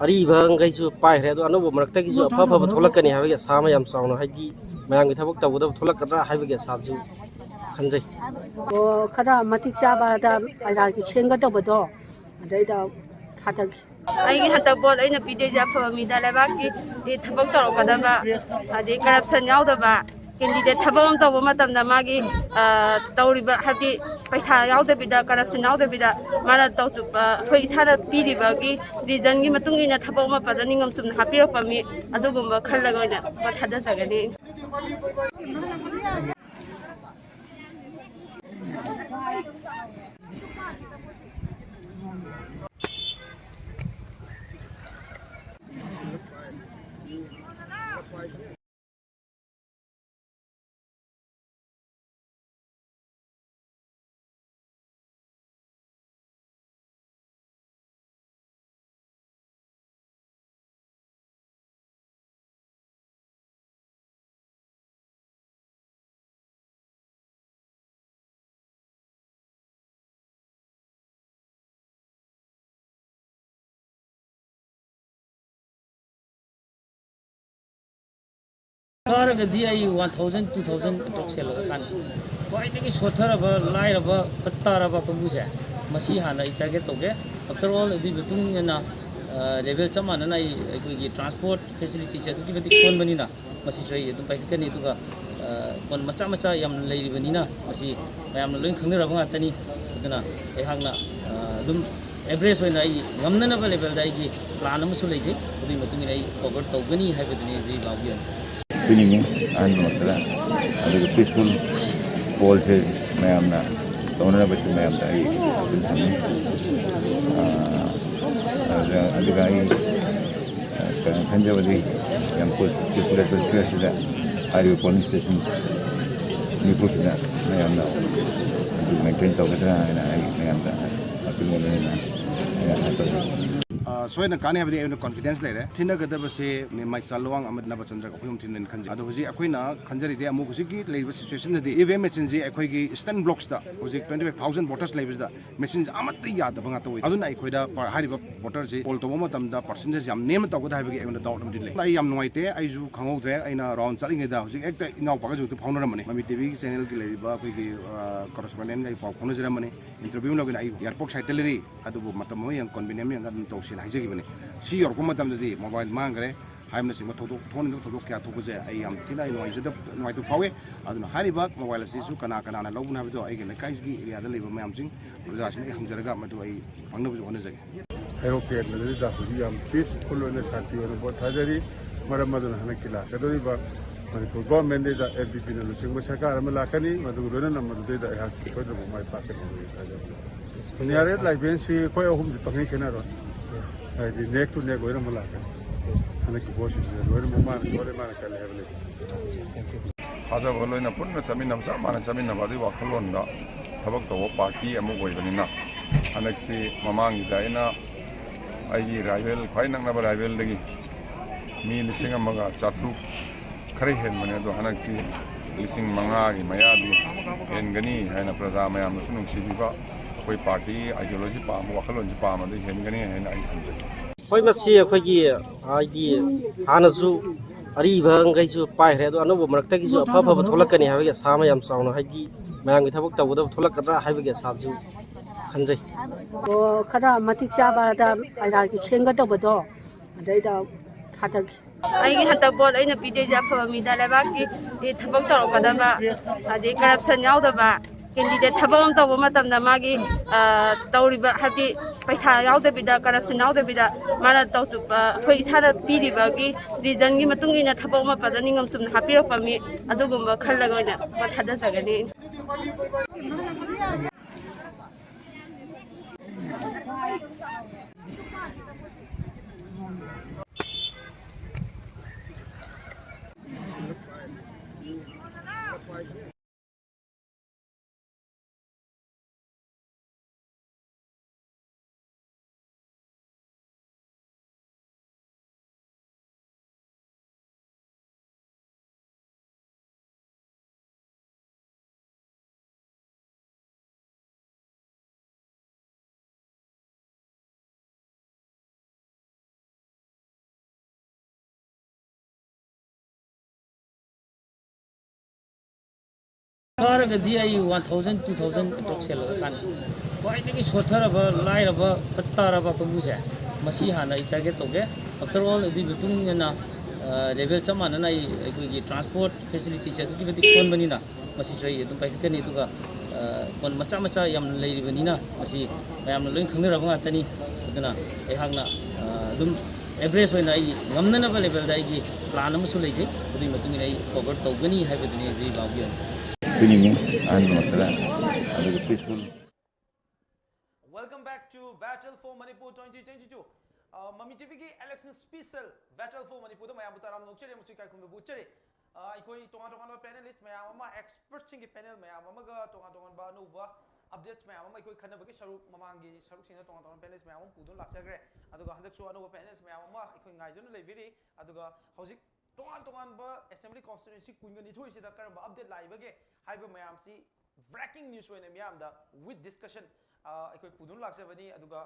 ꯑꯔꯤꯕꯈꯩꯁꯨ ꯄꯥꯏꯈ꯭ꯔꯦ, ꯑꯗꯣ ꯑꯅꯧꯕ ꯃꯔꯛꯇꯒꯤꯁꯨ ꯑꯐ ꯑꯐꯕ ꯊꯣꯛꯂꯛꯀꯅꯤ ꯍꯥꯏꯕꯒꯤ ꯑꯁꯥ ꯑꯃ ꯌꯥꯝ ꯆꯥꯎꯅ, ꯍꯥꯏꯗꯤ ꯃꯌꯥꯝꯒꯤ ꯊꯕꯛ ꯇꯧꯒꯗꯕ ꯊꯣꯛꯂꯛꯀꯗ꯭ꯔꯥ ꯍꯥꯏꯕꯒꯤ ꯑꯁꯥꯁꯨ ꯈꯟꯖꯩ꯫ ꯑꯣ, ꯈꯔ ꯃꯇꯤꯛ ꯆꯥꯕꯗ ꯄ꯭ꯔꯖꯥꯒꯤ ꯁꯦꯝꯒꯗꯧꯕꯗꯣ ꯑꯗꯩꯗ ꯊꯥꯗꯒꯦ꯫ ꯑꯩꯒꯤ ꯍꯟꯗꯛ ꯚꯣꯠ ꯑꯩꯅ ꯄꯤꯗꯣꯏꯁꯦ ꯑꯐꯕ ꯃꯤꯗ, ꯂꯩꯕꯥꯛꯀꯤ ꯊꯕꯛ ꯇꯧꯔꯛꯀꯗꯕ, ꯑꯗꯩ ꯀꯔꯞꯁꯟ ꯌꯥꯎꯗꯕ ꯀꯦꯟꯗꯤꯗꯦꯠ ꯊꯕꯛ ꯑꯃ ꯇꯧꯕ ꯃꯇꯝꯗ ꯃꯥꯒꯤ, ꯑ, ꯇꯧꯔꯤꯕ, ꯍꯥꯏꯕꯗꯤ ꯄꯩꯁꯥ ꯌꯥꯎꯗꯕꯤꯗ, ꯀꯔꯞꯁꯟ ꯌꯥꯎꯗꯕꯤꯗ ꯃꯥꯅ ꯇꯧ-, ꯑ, ꯑꯩꯈꯣꯏ ꯏꯁꯥꯅ ꯄꯤꯔꯤꯕꯒꯤ ꯔꯤꯖꯟꯒꯤ ꯃꯇꯨꯡ ꯏꯟꯅ ꯊꯕꯛ ꯑꯃ ꯐꯖꯅ ꯅꯤꯡꯉꯝ ꯆꯨꯝꯅ ꯍꯥꯞꯄꯤꯔꯛꯄ ꯃꯤ ꯑꯗꯨꯒꯨꯝꯕ ꯈꯜꯂꯒ ꯑꯣꯏꯅ ꯊꯥꯗꯖꯒꯅꯤ꯫ ꯀꯥꯔꯒꯗꯤ ꯑꯩ one thousand, two thousand approx ꯍꯦꯜꯂꯒ ꯀꯥꯟꯅꯩ꯫ ꯈ꯭ꯋꯥꯏꯗꯒꯤ ꯁꯣꯠꯊꯔꯕ, ꯂꯥꯏꯔꯕ, ꯐꯠ ꯇꯥꯔꯕ ꯀꯥꯡꯕꯨꯁꯦ, ꯃꯁꯤ ꯍꯥꯟꯅ ꯑꯩ target ꯇꯧꯒꯦ꯫ After all, ꯑꯗꯨꯒꯤ ꯃꯇꯨꯡ ꯏꯟꯅ, ꯑ, level ꯆꯞ ꯃꯥꯟꯅꯅ ꯑꯩ, ꯑꯩꯈꯣꯏꯒꯤ transport facilityꯁꯦ ꯑꯗꯨꯛꯀꯤ ꯃꯇꯤꯛ ꯁꯣꯟꯕꯅꯤꯅ, ꯃꯁꯤꯁꯨ ꯑꯩ ꯑꯗꯨꯝ ꯄꯥꯏꯈꯠꯀꯅꯤ꯫ ꯑꯗꯨꯒ, ꯑ, ꯃꯆꯥ ꯃꯆꯥ ꯌꯥꯝꯅ ꯂꯩꯔꯤꯕꯅꯤꯅ, ꯃꯁꯤ ꯃꯌꯥꯝꯅ ꯂꯣꯏ ꯈꯪꯅꯔꯕ ꯉꯥꯛꯇꯅꯤ꯫ ꯑꯗꯨꯅ ꯑꯩꯍꯥꯛꯅ, ꯑ, ꯑꯗꯨꯝ average ꯑꯣꯏꯅ ꯑꯩ ꯉꯝꯅꯅꯕ levelꯗ ꯑꯩꯒꯤ plan ꯑꯃꯁꯨ ꯂꯩꯖꯩ꯫ ꯑꯗꯨꯒꯤ ꯃꯇꯨꯡ ꯏꯟꯅ ꯑꯩ cover ꯇꯧꯒꯅꯤ ꯍꯥꯏꯕꯗꯨꯅꯤ ꯍꯧꯖꯤꯛ ꯏꯅꯥꯎꯒꯤ ꯑꯣꯏꯅ꯫ ꯄꯤꯅꯤꯡꯉꯤ ꯑꯍꯜꯃꯛꯇꯗ꯫ ꯑꯗꯨꯒ peaceful pollꯁꯦ ꯃꯌꯥꯝꯅ ꯇꯧꯅꯅꯕꯁꯨ ꯃꯌꯥꯝꯗ ꯑꯩ ꯑꯗꯨꯝ ꯊꯝꯃꯤ꯫ ꯑ, ꯑꯗꯨꯒ, ꯑꯗꯨꯒ ꯑꯩ ꯀꯩꯅꯣ ꯈꯟꯖꯕꯗꯤ ꯌꯥꯝ ꯄꯤꯁ-, peaceful atmosphereꯁꯤꯗ ꯍꯥꯏꯔꯤꯕ polling station ꯅꯤꯐꯨꯁꯤꯗ ꯃꯌꯥꯝꯅ ꯑꯗꯨ maintain ꯇꯧꯒꯗ꯭ꯔꯥ ꯍꯥꯏꯅ ꯑꯩ ꯃꯌꯥꯝꯗ ꯑꯆꯨꯝꯕꯅꯦꯅ ꯑꯩꯅ ꯍꯥꯏꯖꯒꯦ꯫ ꯑ, ꯑ, ꯁꯣꯏꯗꯅ ꯀꯥꯟꯅꯩ ꯍꯥꯏꯕꯗꯤ ꯑꯩꯉꯣꯟꯗ confidence ꯂꯩꯔꯦ꯫ ꯊꯤꯟꯅꯒꯗꯕꯁꯦ ꯃꯦꯝ ꯃꯥꯏꯆꯥ ꯂꯨꯋꯥꯡ ꯑꯃꯗꯤ ꯅꯕꯆꯟꯗ꯭ꯔ, ꯑꯩꯈꯣꯏ ꯑꯍꯨꯝ ꯊꯤꯟꯅꯅꯤ ꯈꯟꯖꯩ꯫ ꯑꯗꯣ ꯍꯧꯖꯤꯛ ꯑꯩꯈꯣꯏꯅ ꯈꯟꯖꯔꯤꯗꯤ ꯑꯃꯨꯛ ꯍꯧꯖꯤꯛꯀꯤ ꯂꯩꯔꯤꯕ situationꯗꯗꯤ EVM machineꯁꯤ ꯑꯩꯈꯣꯏꯒꯤ stone blocksꯇ ꯍꯧꯖꯤꯛ twenty five thousand voters ꯂꯩꯕꯁꯤꯗ machineꯁꯦ ꯑꯃꯠꯇ ꯌꯥꯗꯕ ꯉꯥꯛꯇ ꯑꯣꯏ꯫ ꯑꯗꯨꯅ ꯑꯩꯈꯣꯏꯗ ꯄ-, ꯍꯥꯏꯔꯤꯕ voterꯁꯤ poll ꯇꯧꯕ ꯃꯇꯝꯗ percentageꯁꯦ ꯌꯥꯝ ꯅꯦꯝꯅ ꯇꯧꯒꯗ꯭ꯔꯥ ꯍꯥꯏꯕꯒꯤ ꯑꯩꯉꯣꯟꯗ doubt ꯑꯃꯗꯤ ꯂꯩ꯫ ꯑꯩ ꯌꯥꯝ ꯅꯨꯡꯉꯥꯏꯇꯦ, ꯑꯩꯁꯨ ꯈꯪꯍꯧꯗ꯭ꯔꯦ꯫ ꯑꯩꯅ round ꯆꯠꯂꯤꯉꯩꯗ ꯍꯧꯖꯤꯛ ꯍꯦꯛꯇ ꯏꯅꯥꯎꯄꯥꯒꯁꯨ ꯍꯦꯛꯇ ꯐꯥꯎꯅꯔꯝꯕꯅꯤ, ꯃꯃꯤ TVꯒꯤ channelꯒꯤ ꯂꯩꯔꯤꯕ ꯑꯩꯈꯣꯏꯒꯤ, ꯑ, correspondentꯒ ꯑꯩ ꯄꯥꯎ ꯐꯥꯎꯅꯖꯔꯝꯕꯅꯤ꯫ Interview ꯂꯧꯒꯦꯅ ꯑꯩ airport side ꯂꯩꯔꯤ, ꯑꯗꯨꯕꯨ ꯃꯇꯝ ꯑꯃ ꯌꯦꯡ, convenient ꯑꯃ ꯌꯦꯡꯉꯒ ꯑꯗꯨꯝ ꯇꯧꯁꯦꯅ ꯍꯥꯏꯖꯈꯤꯕꯅꯤ꯫ ꯁꯤ ꯌꯧꯔꯛꯄ ꯃꯇꯝꯗꯗꯤ mobile ꯃꯥꯡꯈ꯭ꯔꯦ ꯍꯥꯏꯕꯅꯆꯤꯡꯕ ꯊꯧꯗꯣꯛ, ꯊꯣꯛꯍꯟꯅꯤꯡꯗꯕ ꯊꯧꯗꯣꯛ ꯀꯌꯥ ꯊꯣꯛꯄꯁꯦ ꯑꯩ ꯌꯥꯝ ꯊꯤꯅ ꯑꯩ ꯅꯨꯡꯉꯥꯏꯖꯗꯕ, ꯅꯨꯡꯉꯥꯏꯇꯕ ꯐꯥꯎꯏ꯫ ꯑꯗꯨꯅ ꯍꯥꯏꯔꯤꯕ mobile ꯑꯁꯤꯁꯨ ꯀꯅꯥ ꯀꯅꯥꯅ ꯂꯧꯕꯅꯣ ꯍꯥꯏꯕꯗꯣ ꯑꯩꯒꯤ ꯂꯩꯀꯥꯏꯒꯤ areaꯗ ꯂꯩꯕ ꯃꯌꯥꯝꯁꯤꯡ, ꯄ꯭ꯔꯖꯥꯁꯤꯡꯗ ꯑꯩ ꯍꯪꯖꯔꯒ ꯃꯗꯨ ꯑꯩ ꯐꯪꯅꯕꯁꯨ ꯍꯣꯠꯅꯖꯒꯦ꯫ ꯍꯩꯔꯣꯛꯀꯤ ꯑꯦꯔꯤꯌꯥꯗ ꯍꯧꯖꯤꯛ ꯌꯥꯝ peaceful ꯑꯣꯏꯅ ꯁꯥꯟꯇꯤ ꯑꯣꯏꯅ ꯚꯣꯠ ꯊꯥꯗꯔꯤ꯫ ꯃꯔꯝ ꯑꯗꯨꯅ ꯍꯟꯗꯛꯀꯤ ꯂꯥꯛꯀꯗꯧꯔꯤꯕ ꯃꯅꯤꯄꯨꯔ ꯒꯣꯔꯃꯦꯟꯗꯩꯗ ꯑꯦꯜ ꯖꯦ ꯄꯤꯅ ꯂꯨꯆꯤꯡꯕ ꯁꯔꯀꯥꯔ ꯑꯃ ꯂꯥꯛꯀꯅꯤ, ꯃꯗꯨꯒ ꯂꯣꯏꯅꯅ ꯃꯗꯨꯗꯩꯗ ꯑꯩꯍꯥꯛ ꯁꯣꯏꯗꯅꯃꯛ ꯃꯥꯏ ꯄꯥꯛꯀꯅꯤ ꯍꯥꯏꯕꯒꯤ ꯊꯥꯖꯕ ꯂꯩ꯫ ꯅꯤꯌꯥꯔꯦꯠ ꯂꯥꯏꯕꯦꯟꯁꯤ ꯑꯩꯈꯣꯏ ꯑꯍꯨꯝꯗꯤ ꯄꯪꯈꯦꯟ ꯈꯦꯠꯅꯔꯣꯏ꯫ ꯍꯥꯏꯗꯤ neck to neck ꯂꯣꯏꯅꯃꯛ ꯂꯥꯛꯀꯅꯤ꯫ ꯍꯟꯗꯛꯀꯤ ꯚꯣꯠꯁꯤꯡꯁꯤꯗ ꯂꯣꯏꯅꯃꯛ ꯃꯥꯅ ꯁꯣꯜꯂꯦ, ꯃꯥꯅ ꯀꯜꯂꯦ ꯍꯥꯏꯕ ꯂꯩꯇꯦ꯫ ꯊꯥꯖꯕ ꯂꯣꯏꯅ ꯄꯨꯟꯅ ꯆꯠꯃꯤꯟꯅꯕ, ꯆꯞ ꯃꯥꯟꯅ ꯆꯠꯃꯤꯟꯅꯕ ꯑꯗꯨꯒꯤ ꯋꯥꯈꯜꯂꯣꯟꯗ ꯊꯕꯛ ꯇꯧꯕ ꯄꯥꯔꯇꯤ ꯑꯃ ꯑꯣꯏꯕꯅꯤꯅ, ꯍꯟꯗꯛꯁꯤ ꯃꯃꯥꯡꯒꯤꯗ ꯑꯩꯅ ꯑꯩꯒꯤ rival, ꯈ꯭ꯋꯥꯏ ꯅꯛꯅꯕ rivalꯗꯒꯤ ꯃꯤ ꯂꯤꯁꯤꯡ ꯑꯃꯒ ꯆꯥꯇ꯭ꯔꯨꯛ ꯈꯔ ꯍꯦꯟꯕꯅꯦ, ꯑꯗꯣ ꯍꯟꯗꯛꯇꯤ ꯂꯤꯁꯤꯡ ꯃꯉꯥꯒꯤ ꯃꯌꯥꯗꯤ ꯍꯦꯟꯒꯅꯤ ꯍꯥꯏꯅ ꯄ꯭ꯔꯖꯥ ꯃꯌꯥꯝꯅꯁꯨ ꯅꯨꯡꯁꯤꯕꯤꯕ, ꯑꯩꯈꯣꯏ ꯄꯥꯔꯇꯤ ideology ꯄꯥꯝꯕ, ꯋꯥꯈꯜꯂꯣꯟꯁꯤ ꯄꯥꯝꯕꯗ ꯍꯦꯟꯒꯅꯤ ꯍꯥꯏꯅ ꯑꯩ ꯊꯝꯖꯒꯦ꯫ ꯍꯣꯏ, ꯃꯁꯤ ꯑꯩꯈꯣꯏꯒꯤ ꯍꯥꯏꯗꯤ ꯍꯥꯟꯅꯁꯨ ꯑꯔꯤꯕꯈꯩꯁꯨ ꯄꯥꯏꯈ꯭ꯔꯦ, ꯑꯗꯣ ꯑꯅꯧꯕ ꯃꯔꯛꯇꯒꯤꯁꯨ ꯑꯐ ꯑꯐꯕ ꯊꯣꯛꯂꯛꯀꯅꯤ ꯍꯥꯏꯕꯒꯤ ꯑꯁꯥ ꯑꯃ ꯌꯥꯝ ꯆꯥꯎꯅ, ꯍꯥꯏꯗꯤ ꯃꯌꯥꯝꯒꯤ ꯊꯕꯛ ꯇꯧꯒꯗꯕ ꯊꯣꯛꯂꯛꯀꯗ꯭ꯔꯥ ꯍꯥꯏꯕꯒꯤ ꯑꯁꯥꯁꯨ ꯈꯟꯖꯩ꯫ ꯑꯣ, ꯈꯔ ꯃꯇꯤꯛ ꯆꯥꯕꯗ ꯄ꯭ꯔꯖꯥꯒꯤ ꯁꯦꯝꯒꯗꯧꯕꯗꯣ ꯑꯗꯩꯗ ꯊꯥꯗꯒꯦ꯫ ꯑꯩꯒꯤ ꯍꯟꯗꯛ ꯚꯣꯠ ꯑꯩꯅ ꯄꯤꯗꯣꯏꯁꯦ ꯑꯐꯕ ꯃꯤꯗ, ꯂꯩꯕꯥꯛꯀꯤ ꯊꯕꯛ ꯇꯧꯔꯛꯀꯗꯕ, ꯑꯗꯩ corruption ꯌꯥꯎꯗꯕ candidate, ꯊꯕꯛ ꯑꯃ ꯇꯧꯕ ꯃꯇꯝꯗ ꯃꯥꯒꯤ, ꯑ, ꯇꯧꯔꯤꯕ, ꯍꯥꯏꯕꯗꯤ ꯄꯩꯁꯥ ꯌꯥꯎꯗꯕꯤꯗ, corruption ꯌꯥꯎꯗꯕꯤꯗ ꯃꯥꯅ ꯇꯧ-, ꯑ, ꯑꯩꯈꯣꯏ ꯏꯁꯥꯅ ꯄꯤꯔꯤꯕꯒꯤ regionꯒꯤ ꯃꯇꯨꯡ ꯏꯟꯅ ꯊꯕꯛ ꯑꯃ ꯐꯖꯅ ꯅꯤꯡꯉꯝ ꯆꯨꯝꯅ ꯍꯥꯞꯄꯤꯔꯛꯄ ꯃꯤ ꯑꯗꯨꯒꯨꯝꯕ ꯈꯜꯂꯒ ꯑꯣꯏꯅ ꯃꯥ ꯊꯥꯗꯖꯒꯅꯤ꯫ ꯀꯥꯔꯒꯗꯤ ꯑꯩ ꯋꯥꯟ ꯊꯥꯎꯖꯟ ꯇꯨ ꯊꯥꯎꯖꯟ ꯑꯦꯄ꯭ꯔꯣꯛꯁ ꯍꯦꯜꯂꯒ ꯀꯥꯟꯅꯩ꯫ ꯈ꯭ꯋꯥꯏꯗꯒꯤ ꯁꯣꯠꯊꯔꯕ, ꯂꯥꯏꯔꯕ, ꯐꯠ ꯇꯥꯔꯕ ꯀꯥꯡꯕꯨꯁꯦ, ꯃꯁꯤ ꯍꯥꯟꯅ ꯑꯩ ꯇꯥꯔꯒꯦꯠ ꯇꯧꯒꯦ꯫ ꯑꯥꯐꯇꯔ ꯑꯣꯜ, ꯑꯗꯨꯒꯤ ꯃꯇꯨꯡ ꯏꯟꯅ ꯂꯦꯚꯦꯜ ꯆꯞ ꯃꯥꯟꯅꯅ ꯑꯩ, ꯑꯩꯈꯣꯏꯒꯤ ꯇ꯭ꯔꯥꯟꯁꯄꯣꯔꯠ ꯐꯦꯁꯤꯂꯤꯇꯤꯁꯦ ꯑꯗꯨꯛꯀꯤ ꯃꯇꯤꯛ ꯁꯣꯟꯕꯅꯤꯅ, ꯃꯁꯤꯁꯨ ꯑꯩ ꯑꯗꯨꯝ ꯄꯥꯏꯈꯠꯀꯅꯤ꯫ ꯑꯗꯨꯒ ꯀꯣꯟ ꯃꯆꯥ ꯃꯆꯥ ꯌꯥꯝꯅ ꯂꯩꯔꯤꯕꯅꯤꯅ, ꯃꯁꯤ ꯃꯌꯥꯝꯅ ꯂꯣꯏ ꯈꯪꯅꯔꯕ ꯉꯥꯛꯇꯅꯤ꯫ ꯑꯗꯨꯅ ꯑꯩꯍꯥꯛꯅ ꯑꯗꯨꯝ ꯑꯦꯚꯔꯦꯖ ꯑꯣꯏꯅ ꯑꯩ ꯉꯝꯅꯅꯕ ꯂꯦꯚꯦꯜꯗ ꯑꯩꯒꯤ ꯄ꯭ꯂꯥꯟ ꯑꯃꯁꯨ ꯂꯩꯖꯩ꯫ ꯑꯗꯨꯒꯤ ꯃꯇꯨꯡ ꯏꯟꯅ ꯑꯩ ꯀꯣꯚꯔ ꯇꯧꯒꯅꯤ ꯍꯥꯏꯕꯗꯨꯅꯤ ꯍꯧꯖꯤꯛ ꯐꯥꯎꯒꯤ ꯑꯣꯏꯅ꯫ ꯄꯤꯅꯤꯡꯉꯤ ꯑꯍꯜ ꯃꯛꯇꯗ꯫ ꯑꯗꯨꯒ ꯄꯤꯁꯐꯨꯜ꯫ Welcome back to Battle for Manipur twenty twenty-two. ꯃꯃꯤ ꯇꯤꯚꯤꯒꯤ ꯏꯂꯦꯛꯁꯟ ꯁ꯭ꯄꯤꯁꯦꯜ ꯕꯦꯇꯜ ꯐꯣꯔ ꯃꯅꯤꯄꯨꯔꯗ ꯃꯌꯥꯝꯕꯨ ꯇꯔꯥꯝꯅ ꯑꯣꯛꯆꯔꯤ ꯑꯃꯁꯨꯡ ꯏꯀꯥꯏ ꯈꯨꯝꯅꯕ ꯎꯠꯆꯔꯤ꯫ ꯑ, ꯑꯩꯈꯣꯏ ꯇꯣꯉꯥꯟ ꯇꯣꯉꯥꯟꯕ ꯄꯦꯅꯦꯂꯤꯁ ꯃꯌꯥꯝ ꯑꯃ, ꯑꯦꯛꯁꯄꯔꯠꯁꯤꯡꯒꯤ ꯄꯦꯅꯦꯜ ꯃꯌꯥꯝ ꯑꯃꯒ ꯇꯣꯉꯥꯟ ꯇꯣꯉꯥꯟꯕ ꯑꯅꯧꯕ ꯑꯞꯗꯦꯠꯁ ꯃꯌꯥꯝ ꯑꯃ ꯑꯩꯈꯣꯏ ꯈꯟꯅꯕꯒꯤ ꯁꯔꯨꯛ, ꯃꯃꯥꯡꯒꯤ ꯁꯔꯨꯛꯁꯤꯡꯗ ꯇꯣꯉꯥꯟ ꯇꯣꯉꯥꯟꯕ ꯄꯦꯅꯦꯂꯤꯁ ꯃꯌꯥꯝ ꯑꯃ ꯄꯨꯗꯨꯅ ꯂꯥꯛꯆꯈ꯭ꯔꯦ꯫ ꯑꯗꯨꯒ ꯍꯟꯗꯛꯁꯨ ꯑꯅꯧꯕ ꯄꯦꯅꯦꯂꯤꯁ ꯃꯌꯥꯝ ꯑꯃ ꯑꯩꯈꯣꯏ ꯉꯥꯏꯗꯨꯅ ꯂꯩꯕꯤꯔꯤ꯫ ꯑꯗꯨꯒ ꯍꯧꯖꯤꯛ ꯇꯣꯉꯥꯟ ꯇꯣꯉꯥꯟꯕ ꯑꯦꯁꯦꯝꯕ꯭ꯂꯤ ꯀꯣꯟꯁꯇꯤꯇ꯭ꯋꯦꯟꯁꯤ ꯀꯨꯟꯒ ꯅꯤꯊꯣꯏꯁꯤꯗ ꯀꯔꯝꯕ ꯑꯞꯗꯦꯠ ꯂꯥꯛꯏꯕꯒꯦ ꯍꯥꯏꯕ ꯃꯌꯥꯝꯁꯤ ꯕ꯭ꯔꯦꯀꯤꯡ ꯅ꯭ꯌꯨꯁ ꯑꯣꯏꯅ ꯃꯤꯌꯥꯝꯗ with discussion, ꯑ, ꯑꯩꯈꯣꯏ ꯄꯨꯗꯨꯅ ꯂꯥꯛꯆꯕꯅꯤ꯫ ꯑꯗꯨꯒ,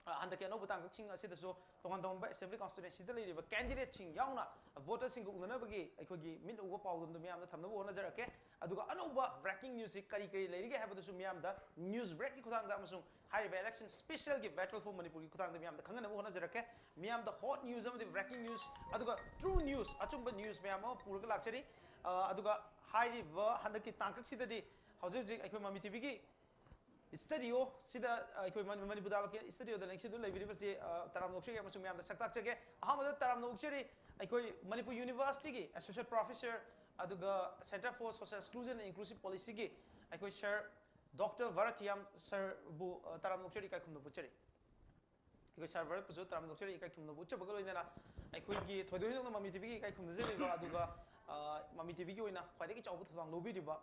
ꯑ, ꯍꯟꯗꯛꯀꯤ ꯑꯅꯧꯕ ꯇꯥꯡꯀꯛꯁꯤꯡ ꯑꯁꯤꯗꯁꯨ ꯇꯣꯉꯥꯟ ꯇꯣꯉꯥꯟꯕ ꯑꯦꯁꯦꯝꯕ꯭ꯂꯤ ꯀꯣꯟꯁꯇꯤꯇ꯭ꯋꯦꯟꯁꯤꯗ ꯂꯩꯔꯤꯕ ꯀꯦꯟꯗꯤꯗꯦꯠꯁꯤꯡ ꯌꯥꯎꯅ ꯚꯣꯇꯔꯁꯤꯡꯒ ꯎꯅꯅꯕꯒꯤ ꯑꯩꯈꯣꯏꯒꯤ ꯃꯤꯠ ꯎꯕ ꯄꯥꯎꯗꯝꯗꯨ ꯃꯤꯌꯥꯝꯗ ꯊꯝꯅꯕ ꯍꯣꯠꯅꯖꯔꯛꯀꯦ꯫ ꯑꯗꯨꯒ ꯑꯅꯧꯕ ꯕ꯭ꯔꯦꯀꯤꯡ ꯅ꯭ꯌꯨꯁꯁꯤ ꯀꯔꯤ ꯀꯔꯤ ꯂꯩꯔꯤꯒꯦ ꯍꯥꯏꯕꯗꯨꯁꯨ ꯃꯤꯌꯥꯝꯗ ꯅ꯭ꯌꯨꯁ ꯕ꯭ꯔꯦꯛꯀꯤ ꯈꯨꯊꯥꯡꯗ ꯑꯃꯁꯨꯡ ꯍꯥꯏꯔꯤꯕ ꯏꯂꯦꯛꯁꯟ ꯁ꯭ꯄꯤꯁꯦꯜꯒꯤ ꯕꯦꯇꯜ ꯐꯣꯔ ꯃꯅꯤꯄꯨꯔꯒꯤ ꯈꯨꯊꯥꯡꯗ ꯃꯤꯌꯥꯝꯗ ꯈꯪꯍꯟꯅꯕ ꯍꯣꯠꯅꯖꯔꯛꯀꯦ꯫ ꯃꯤꯌꯥꯝꯗ ꯍꯣꯠ ꯅ꯭ꯌꯨꯁ ꯑꯃꯗꯤ ꯕ꯭ꯔꯦꯀꯤꯡ ꯅ꯭ꯌꯨꯁ, ꯑꯗꯨꯒ ꯇ꯭ꯔꯨ ꯅ꯭ꯌꯨꯁ, ꯑꯆꯨꯝꯕ ꯅ꯭ꯌꯨꯁ ꯃꯌꯥꯝ ꯑꯃ ꯄꯨꯔꯒ ꯂꯥꯛꯆꯔꯤ꯫ ꯑ, ꯑꯗꯨꯒ ꯍꯥꯏꯔꯤꯕ ꯍꯟꯗꯛꯀꯤ ꯇꯥꯡꯀꯛꯁꯤꯗꯗꯤ ꯍꯧꯖꯤꯛ ꯍꯧꯖꯤꯛ ꯑꯩꯈꯣꯏ ꯃꯃꯤ ꯇꯤꯚꯤꯒꯤ ꯁ꯭ꯇꯨꯗꯤꯑꯣꯁꯤꯗ, ꯑ, ꯑꯩꯈꯣꯏ ꯃꯅꯤ-, ꯃꯅꯤꯄꯨꯔ ꯗꯥꯜꯀꯤ ꯁ꯭ꯇꯨꯗꯤꯑꯣꯗ ꯂꯦꯡꯁꯤꯟꯗꯨꯅ ꯂꯩꯕꯤꯔꯤꯕꯁꯤ, ꯑ, ꯇꯔꯥꯝꯅ ꯑꯣꯛꯆꯔꯤ ꯑꯃꯁꯨꯡ ꯃꯌꯥꯝꯗ ꯁꯛ ꯇꯥꯛꯆꯒꯦ꯫ ꯑꯍꯥꯟꯕꯗ ꯇꯔꯥꯝꯅ ꯑꯣꯛꯆꯔꯤ ꯑꯩꯈꯣꯏ ꯃꯅꯤꯄꯨꯔ ꯌꯨꯅꯤꯚꯔꯁꯤꯇꯤꯒꯤ ꯑꯦꯁꯣꯁꯤꯌꯦꯠ ꯄ꯭ꯔꯣꯐꯦꯁꯔ ꯑꯗꯨꯒ Centre for Social Exclusion and Inclusive Policyꯒꯤ ꯑꯩꯈꯣꯏ ꯁꯔ ꯗꯣꯛꯇꯔ ꯚꯥꯔꯠ ꯊꯤꯌꯥꯝ ꯁꯔꯕꯨ, ꯑ, ꯇꯔꯥꯝꯅ ꯑꯣꯛꯆꯔꯤ, ꯏꯀꯥꯏ ꯈꯨꯝꯅꯕ ꯎꯠꯆꯔꯤ꯫ ꯑꯩꯈꯣꯏ ꯁꯔ ꯚꯥꯔꯠꯄꯨꯁꯨ ꯇꯔꯥꯝꯅ ꯑꯣꯛꯆꯔꯤ, ꯏꯀꯥꯏ ꯈꯨꯝꯅꯕ ꯎꯠꯆꯕꯒ ꯂꯣꯏꯅꯅ ꯑꯩꯈꯣꯏꯒꯤ ꯊꯣꯏꯗꯣꯛ ꯍꯦꯟꯗꯣꯛꯅ ꯃꯃꯤ ꯇꯤꯚꯤꯒꯤ ꯏꯀꯥꯏ ꯈꯨꯝꯅꯖꯔꯤꯕ, ꯑꯗꯨꯒ, ꯑ, ꯃꯃꯤ ꯇꯤꯚꯤꯒꯤ ꯑꯣꯏꯅ ꯈ꯭ꯋꯥꯏꯗꯒꯤ ꯆꯥꯎꯕ ꯊꯧꯗꯥꯡ ꯂꯧꯕꯤꯔꯤꯕ,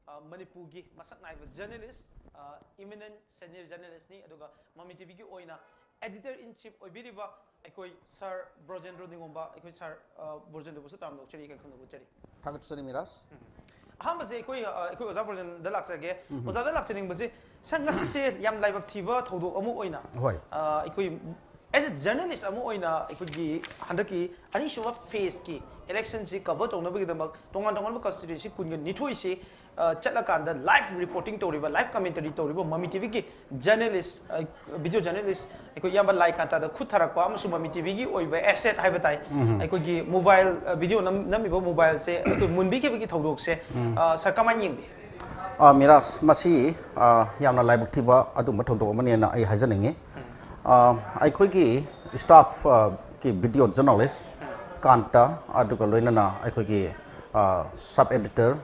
ꯑ, ꯃꯅꯤꯄꯨꯔꯒꯤ ꯃꯁꯛ ꯅꯥꯏꯕ ꯖꯔꯅꯦꯂꯤꯁ, ꯑ, eminent senior ꯖꯔꯅꯦꯂꯤꯁꯅꯤ, ꯑꯗꯨꯒ ꯃꯃꯤ ꯇꯤꯚꯤꯒꯤ ꯑꯣꯏꯅ editor in chief ꯑꯣꯏꯕꯤꯔꯤꯕ ꯑꯩꯈꯣꯏ ꯁꯔ ꯕ꯭ꯔꯣꯖꯦꯟꯗ꯭ꯔꯣ ꯅꯤꯉꯣꯝꯕ, ꯑꯩꯈꯣꯏ ꯁꯔ, ꯑ, ꯕ꯭ꯔꯣꯖꯦꯟꯗ꯭ꯔꯣꯕꯨꯁꯨ ꯇꯔꯥꯝꯅ ꯑꯣꯛꯆꯔꯤ, ꯏꯀꯥꯏ ꯈꯨꯝꯅꯕ ꯎꯠꯆꯔꯤ꯫ ꯊꯥꯒꯠꯆꯔꯤ ꯃꯤꯔꯥꯖ꯫ ꯎꯝ꯫ ꯑꯍꯥꯟꯕꯁꯦ ꯑꯩꯈꯣꯏ, ꯑ, ꯑꯩꯈꯣꯏ ꯑꯣꯖꯥ ꯕ꯭ꯔꯣꯖꯦꯟꯗ ꯂꯥꯛꯆꯒꯦ꯫ ꯎꯝ꯫ ꯑꯣꯖꯥꯗ ꯂꯥꯛꯆꯅꯤꯡꯕꯁꯦ, ꯁꯥꯔ, ꯉꯁꯤꯁꯦ ꯌꯥꯝ ꯂꯥꯏꯕꯛ ꯊꯤꯕ ꯊꯧꯗꯣꯛ ꯑꯃ ꯑꯣꯏꯅ, ꯍꯣꯏ꯫ ꯑ, ꯑꯩꯈꯣꯏ as a journalist ꯑꯃ ꯑꯣꯏꯅ ꯑꯩꯈꯣꯏꯒꯤ ꯍꯟꯗꯛꯀꯤ ꯑꯅꯤꯁꯨꯕ ꯐꯦꯁꯀꯤ ꯏꯂꯦꯛꯁꯟꯁꯤ ꯀꯚꯔ ꯇꯧꯅꯕꯒꯤꯗꯃꯛ ꯇꯣꯉꯥꯟ ꯇꯣꯉꯥꯟꯕ ꯀꯟꯁꯇꯤꯇ꯭ꯋꯦꯟꯁꯤ ꯀꯨꯟꯒ ꯅꯤꯊꯣꯏꯁꯤ ꯑ, ꯆꯠꯂꯀꯥꯟꯗ ꯂꯥꯏꯚ ꯔꯤꯄꯣꯔꯇꯤꯡ ꯇꯧꯔꯤꯕ, ꯂꯥꯏꯚ ꯀꯃꯦꯟꯇꯔꯤ ꯇꯧꯔꯤꯕ ꯃꯃꯤ ꯇꯤꯚꯤꯒꯤ ꯖꯔꯅꯦꯂꯤꯁ, ꯑ, ꯚꯤꯗꯤꯑꯣ ꯖꯔꯅꯦꯂꯤꯁ ꯑꯩꯈꯣꯏ ꯏꯌꯥꯝꯕ ꯂꯥꯏꯀꯥꯟꯇꯥꯗ ꯈꯨꯠ ꯊꯥꯔꯛꯄ ꯑꯃꯁꯨꯡ ꯃꯃꯤ ꯇꯤꯚꯤꯒꯤ ꯑꯣꯏꯕ ꯑꯦꯁꯦꯠ ꯍꯥꯏꯕ ꯇꯥꯏ, ꯑꯩꯈꯣꯏꯒꯤ ꯃꯣꯕꯥꯏꯜ, ꯑ, ꯚꯤꯗꯤꯑꯣ ꯅꯝ-, ꯅꯝꯃꯤꯕ ꯃꯣꯕꯥꯏꯜꯁꯦ ꯑꯩꯈꯣꯏ ꯃꯨꯟꯕꯤꯈꯤꯕꯒꯤ ꯊꯧꯗꯣꯛꯁꯦ, ꯑ, ꯁꯥꯔ, ꯀꯃꯥꯏꯅ ꯌꯦꯡꯕꯤ? ꯑ, ꯃꯤꯔꯥꯖ, ꯃꯁꯤ, ꯑ, ꯌꯥꯝꯅ ꯂꯥꯏꯕꯛ ꯊꯤꯕ ꯑꯗꯨꯒꯨꯝꯕ ꯊꯧꯗꯣꯛ ꯑꯃꯅꯦꯅ ꯑꯩ ꯍꯥꯏꯖꯅꯤꯡꯉꯤ꯫ ꯑ, ꯑꯩꯈꯣꯏꯒꯤ ꯁ꯭ꯇꯥꯐ, ꯑ, ꯀꯤ ꯚꯤꯗꯤꯑꯣ ꯖꯔꯅꯦꯂꯤꯁ ꯀꯥꯟꯇ, ꯑꯗꯨꯒ ꯂꯣꯏꯅꯅ ꯑꯩꯈꯣꯏꯒꯤ, ꯑ, ꯁꯕ ꯑꯦꯗꯤꯇꯔ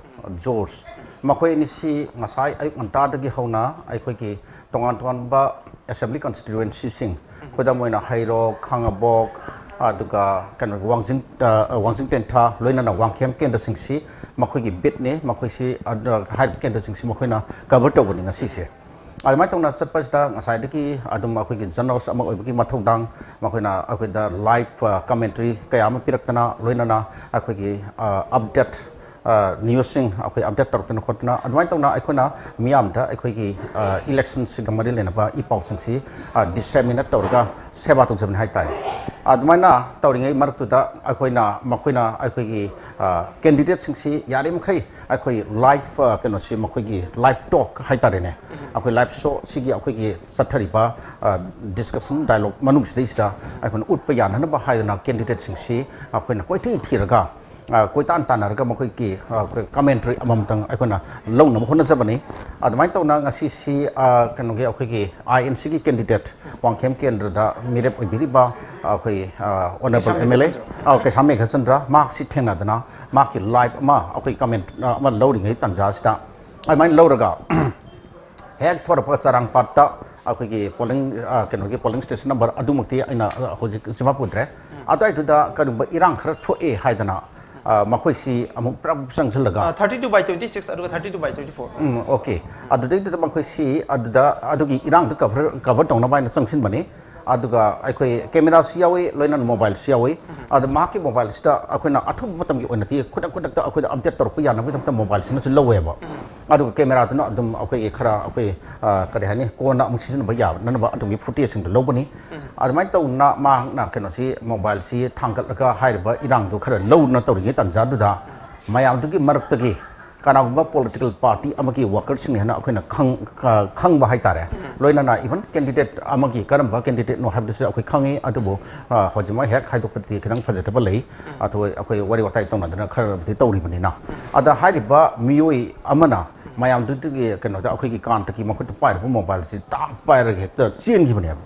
ꯖꯣꯔꯖ, ꯃꯈꯣꯏ ꯑꯅꯤꯁꯤ ꯉꯁꯥꯏ ꯑꯌꯨꯛ ꯉꯟꯇꯥꯗꯒꯤ ꯍꯧꯅ ꯑꯩꯈꯣꯏꯒꯤ ꯇꯣꯉꯥꯟ ꯇꯣꯉꯥꯟꯕ ꯑꯦꯁꯦꯝꯕ꯭ꯂꯤ ꯀꯟꯁꯇꯤꯇ꯭ꯌꯨꯋꯦꯟꯁꯤꯁꯤꯡ, ꯈꯨꯗꯝ ꯑꯣꯏꯅ ꯍꯩꯔꯣꯛ, ꯈꯥꯉꯕꯣꯛ, ꯑꯗꯨꯒ ꯀꯩꯅꯣꯒꯤ ꯋꯥꯡꯖꯤꯡ, ꯑ, ꯋꯥꯡꯖꯤꯡ ꯇꯦꯟꯊꯥ, ꯂꯣꯏꯅꯅ ꯋꯥꯡꯈꯦꯝ ꯀꯦꯟꯗ꯭ꯔꯁꯤꯡꯁꯤ ꯃꯈꯣꯏꯒꯤ ꯕꯤꯠꯅꯤ, ꯃꯈꯣꯏꯁꯤ, ꯑꯗ, ꯍꯥꯏꯔꯤꯕ ꯀꯦꯟꯗ꯭ꯔꯁꯤꯡꯁꯤ ꯃꯈꯣꯏꯅ ꯀꯚꯔ ꯇꯧꯕꯅꯤ ꯉꯁꯤꯁꯦ꯫ ꯑꯗꯨꯃꯥꯏꯅ ꯇꯧꯅ ꯆꯠꯄꯁꯤꯗ ꯉꯁꯥꯏꯗꯒꯤ ꯑꯗꯨꯝ ꯑꯩꯈꯣꯏꯒꯤ ꯖꯔꯅꯦꯂꯤꯁ ꯑꯃ ꯑꯣꯏꯕꯒꯤ ꯃꯊꯧꯗꯥꯡ, ꯃꯈꯣꯏꯅ ꯑꯩꯈꯣꯏꯗ ꯂꯥꯏꯚ, ꯑ, ꯀꯃꯦꯟꯇ꯭ꯔꯤ ꯀꯌꯥ ꯑꯃ ꯄꯤꯔꯛꯇꯅ, ꯂꯣꯏꯅꯅ ꯑꯩꯈꯣꯏꯒꯤ, ꯑ, ꯑꯞꯗꯦꯠ, ꯑ, ꯅ꯭ꯌꯨꯁꯁꯤꯡ ꯑꯩꯈꯣꯏ ꯑꯞꯗꯦꯠ ꯇꯧꯔꯛꯇꯅ ꯈꯣꯠꯇꯅ, ꯑꯗꯨꯃꯥꯏꯅ ꯇꯧꯅ ꯑꯩꯈꯣꯏꯅ ꯃꯤꯌꯥꯝꯗ ꯑꯩꯈꯣꯏꯒꯤ, ꯑ, ꯏꯂꯦꯛꯁꯟꯁꯤꯒ ꯃꯔꯤ ꯂꯩꯅꯕ ꯏ ꯄꯥꯎꯁꯤꯡꯁꯤ, ꯑ, ꯗꯤꯁꯦꯃꯤꯅꯦꯠ ꯇꯧꯔꯒ ꯁꯦꯕꯥ ꯇꯧꯖꯕꯅꯤ ꯍꯥꯏ ꯇꯥꯔꯦ꯫ ꯑꯗꯨꯃꯥꯏꯅ ꯇꯧꯔꯤꯉꯩ ꯃꯔꯛꯇꯨꯗ ꯑꯩꯈꯣꯏꯅ, ꯃꯈꯣꯏꯅ ꯑꯩꯈꯣꯏꯒꯤ, ꯑ, ꯀꯦꯟꯗꯤꯗꯦꯠꯁꯤꯡꯁꯤ ꯌꯥꯔꯤꯃꯈꯩ ꯑꯩꯈꯣꯏ ꯂꯥꯏꯚ, ꯑ, ꯀꯩꯅꯣꯁꯤ, ꯃꯈꯣꯏꯒꯤ ꯂꯥꯏꯚ ꯇꯣꯛ ꯍꯥꯏ ꯇꯥꯔꯦꯅꯦ, ꯑꯩꯈꯣꯏ ꯂꯥꯏꯚ ꯁꯣ ꯁꯤꯒꯤ ꯑꯩꯈꯣꯏꯒꯤ ꯆꯠꯊꯔꯤꯕ, ꯑ, ꯗꯤꯁꯀꯁꯟ ꯗꯥꯏꯂꯣꯒ ꯃꯅꯨꯡꯁꯤꯗꯩꯁꯤꯗ ꯑꯩꯈꯣꯏꯅ ꯎꯠꯄ ꯌꯥꯅꯅꯕ ꯍꯥꯏꯗꯅ ꯀꯦꯟꯗꯤꯗꯦꯠꯁꯤꯡꯁꯤ ꯑꯩꯈꯣꯏꯅ ꯀꯣꯏꯊꯤ ꯊꯤꯔꯒ, ꯑ, ꯀꯣꯏꯇꯥꯟ ꯇꯥꯟꯅꯔꯒ ꯃꯈꯣꯏꯒꯤ, ꯑ, ꯑꯩꯈꯣꯏ ꯀꯃꯦꯟꯇ꯭ꯔꯤ ꯑꯃꯃꯝꯇꯪ ꯑꯩꯈꯣꯏꯅ ꯂꯧꯅꯕ ꯍꯣꯠꯅꯖꯕꯅꯤ꯫ ꯑꯗꯨꯃꯥꯏꯅ ꯇꯧꯅ ꯉꯁꯤꯁꯤ, ꯑ, ꯀꯩꯅꯣꯒꯤ ꯑꯩꯈꯣꯏꯒꯤ ꯑꯥꯏ ꯑꯦꯟ ꯁꯤꯒꯤ ꯀꯦꯟꯗꯤꯗꯦꯠ ꯋꯥꯡꯈꯦꯝ ꯀꯦꯟꯗ꯭ꯔꯗ ꯃꯤꯔꯦꯞ ꯑꯣꯏꯕꯤꯔꯤꯕ, ꯑ, ꯑꯩꯈꯣꯏ, ꯑ, honourable Keisham M L A, Meghachandra. ꯑ, ꯀꯩꯁꯥꯝ ꯃꯦꯘꯆꯟꯗ꯭ꯔ, ꯃꯍꯥꯛꯁꯤ ꯊꯦꯡꯅꯗꯅ ꯃꯍꯥꯛꯀꯤ ꯂꯥꯏꯚ ꯑꯃ ꯑꯩꯈꯣꯏ ꯀꯃꯦꯟ, ꯑ, ꯑꯃ ꯂꯧꯔꯤꯉꯩ ꯇꯥꯟꯖꯥꯁꯤꯗ ꯑꯗꯨꯃꯥꯏꯅ ꯂꯧꯔꯒ ꯍꯦꯛ ꯊꯣꯔꯛꯄꯒ ꯆꯔꯥꯡꯄꯥꯠꯇ ꯑꯩꯈꯣꯏꯒꯤ ꯄꯣꯂꯤꯡ, ꯑ, ꯀꯩꯅꯣꯒꯤ ꯄꯣꯂꯤꯡ ꯁ꯭ꯇꯦꯁꯟ ꯅꯝꯕꯔ ꯑꯗꯨꯃꯛꯇꯤ ꯑꯩꯅ, ꯑ, ꯍꯧꯖꯤꯛ ꯆꯤꯟꯐꯥ ꯄꯨꯗ꯭ꯔꯦ꯫ ꯑꯗꯨꯋꯥꯏꯗꯨꯗ ꯀꯔꯤꯒꯨꯝꯕ ꯏꯔꯥꯡ ꯈꯔ ꯊꯣꯛꯑꯦ ꯍꯥꯏꯗꯅ, ꯑ, ꯃꯈꯣꯏꯁꯤ ꯑꯃꯨꯛ ꯄꯨꯔꯥ ꯆꯪꯁꯤꯜꯂꯒ, ꯑ, thirty two by twenty six ꯑꯗꯨꯒ thirty two by twenty four꯫ Um, okay. ꯑꯗꯨꯗꯩꯗꯨꯗ ꯃꯈꯣꯏꯁꯤ ꯑꯗꯨꯗ ꯑꯗꯨꯒꯤ ꯏꯔꯥꯡꯗꯨ ꯀꯚꯔ, ꯀꯚꯔ ꯇꯧꯅꯕ ꯍꯥꯏꯅ ꯆꯪꯁꯤꯟꯕꯅꯤ꯫ ꯑꯗꯨꯒ ꯑꯩꯈꯣꯏ ꯀꯦꯃꯦꯔꯥꯁꯨ ꯌꯥꯎꯏ, ꯂꯣꯏꯅꯅ ꯃꯣꯕꯥꯏꯜꯁꯨ ꯌꯥꯎꯏ꯫ ꯑꯗ ꯃꯍꯥꯛꯀꯤ ꯃꯣꯕꯥꯏꯜꯁꯤꯗ ꯑꯩꯈꯣꯏꯅ ꯑꯊꯨꯕ ꯃꯇꯝꯒꯤ ꯑꯣꯏꯅꯗꯤ ꯈꯨꯗꯛ ꯈꯨꯗꯛꯇ ꯑꯩꯈꯣꯏꯗ ꯑꯞꯗꯦꯠ ꯇꯧꯔꯛꯄ ꯌꯥꯅꯕꯒꯤꯗꯃꯛꯇ ꯃꯣꯕꯥꯏꯜꯁꯤꯅꯁꯨ ꯂꯧꯋꯦꯕ꯫ ꯑꯗꯨꯒ ꯀꯦꯃꯦꯔꯥꯗꯨꯅ ꯑꯗꯨꯝ ꯑꯩꯈꯣꯏꯒꯤ ꯈꯔ ꯑꯩꯈꯣꯏ, ꯑ, ꯀꯔꯤ ꯍꯥꯏꯅꯤ, ꯀꯣꯟꯅ ꯑꯃꯨꯛ ꯁꯤꯖꯤꯟꯅꯕ ꯌꯥꯅꯅꯕ ꯑꯗꯨꯒꯤ ꯐꯨꯇꯦꯖꯁꯤꯡꯗꯣ ꯂꯧꯕꯅꯤ꯫ ꯑꯗꯨꯃꯥꯏꯅ ꯇꯧꯗꯅ ꯃꯍꯥꯛꯅ ꯀꯩꯅꯣꯁꯤ, ꯃꯣꯕꯥꯏꯜꯁꯤ ꯊꯥꯡꯒꯠꯂꯒ ꯍꯥꯏꯔꯤꯕ ꯏꯔꯥꯡꯗꯣ ꯈꯔ ꯂꯧꯗꯨꯅ ꯇꯧꯔꯤꯉꯩ ꯇꯥꯟꯖꯥꯗꯨꯗ ꯃꯌꯥꯝꯗꯨꯒꯤ ꯃꯔꯛꯇꯒꯤ ꯀꯅꯥꯒꯨꯝꯕ ꯄꯣꯂꯤꯇꯤꯀꯦꯜ ꯄꯥꯔꯇꯤ ꯑꯃꯒꯤ ꯋꯥꯔꯀꯔꯁꯤꯡꯅꯤ ꯍꯥꯏꯅ ꯑꯩꯈꯣꯏꯅ ꯈꯪ-, ꯈ-, ꯈꯪꯕ ꯍꯥꯏꯇꯥꯔꯦ꯫ ꯂꯣꯏꯅꯅ ꯏꯚꯟ ꯀꯦꯟꯗꯤꯗꯦꯠ ꯑꯃꯒꯤ ꯀꯔꯝꯕ ꯀꯦꯟꯗꯤꯗꯦꯠꯅꯣ ꯍꯥꯏꯕꯗꯨꯁꯨ ꯑꯩꯈꯣꯏ ꯈꯪꯉꯤ, ꯑꯗꯨꯕꯨ, ꯑ, ꯍꯧꯖꯤꯛꯃꯛ ꯍꯦꯛ ꯍꯥꯏꯗꯣꯛꯄꯗꯤ ꯈꯤꯇꯪ ꯐꯖꯗꯕ ꯂꯩ꯫ ꯑꯗꯨ ꯑꯩꯈꯣꯏ ꯋꯥꯔꯤ ꯋꯥꯇꯥꯏ ꯇꯧꯅꯗꯅ ꯈꯔꯕꯨꯗꯤ ꯇꯧꯔꯤꯕꯅꯤꯅ꯫ ꯑꯗ ꯍꯥꯏꯔꯤꯕ ꯃꯤꯑꯣꯏ ꯑꯃꯅ ꯃꯌꯥꯝꯗꯨꯗꯒꯤ ꯀꯩꯅꯣꯗ ꯑꯩꯈꯣꯏꯒꯤ ꯀꯥꯟꯇꯒꯤ ꯃꯈꯨꯠꯇ ꯄꯥꯏꯔꯤꯕ ꯃꯣꯕꯥꯏꯜꯁꯤ ꯇꯥꯛ ꯄꯥꯏꯔꯒ ꯍꯦꯛꯇ ꯆꯦꯟꯈꯤꯕꯅꯦꯕ꯫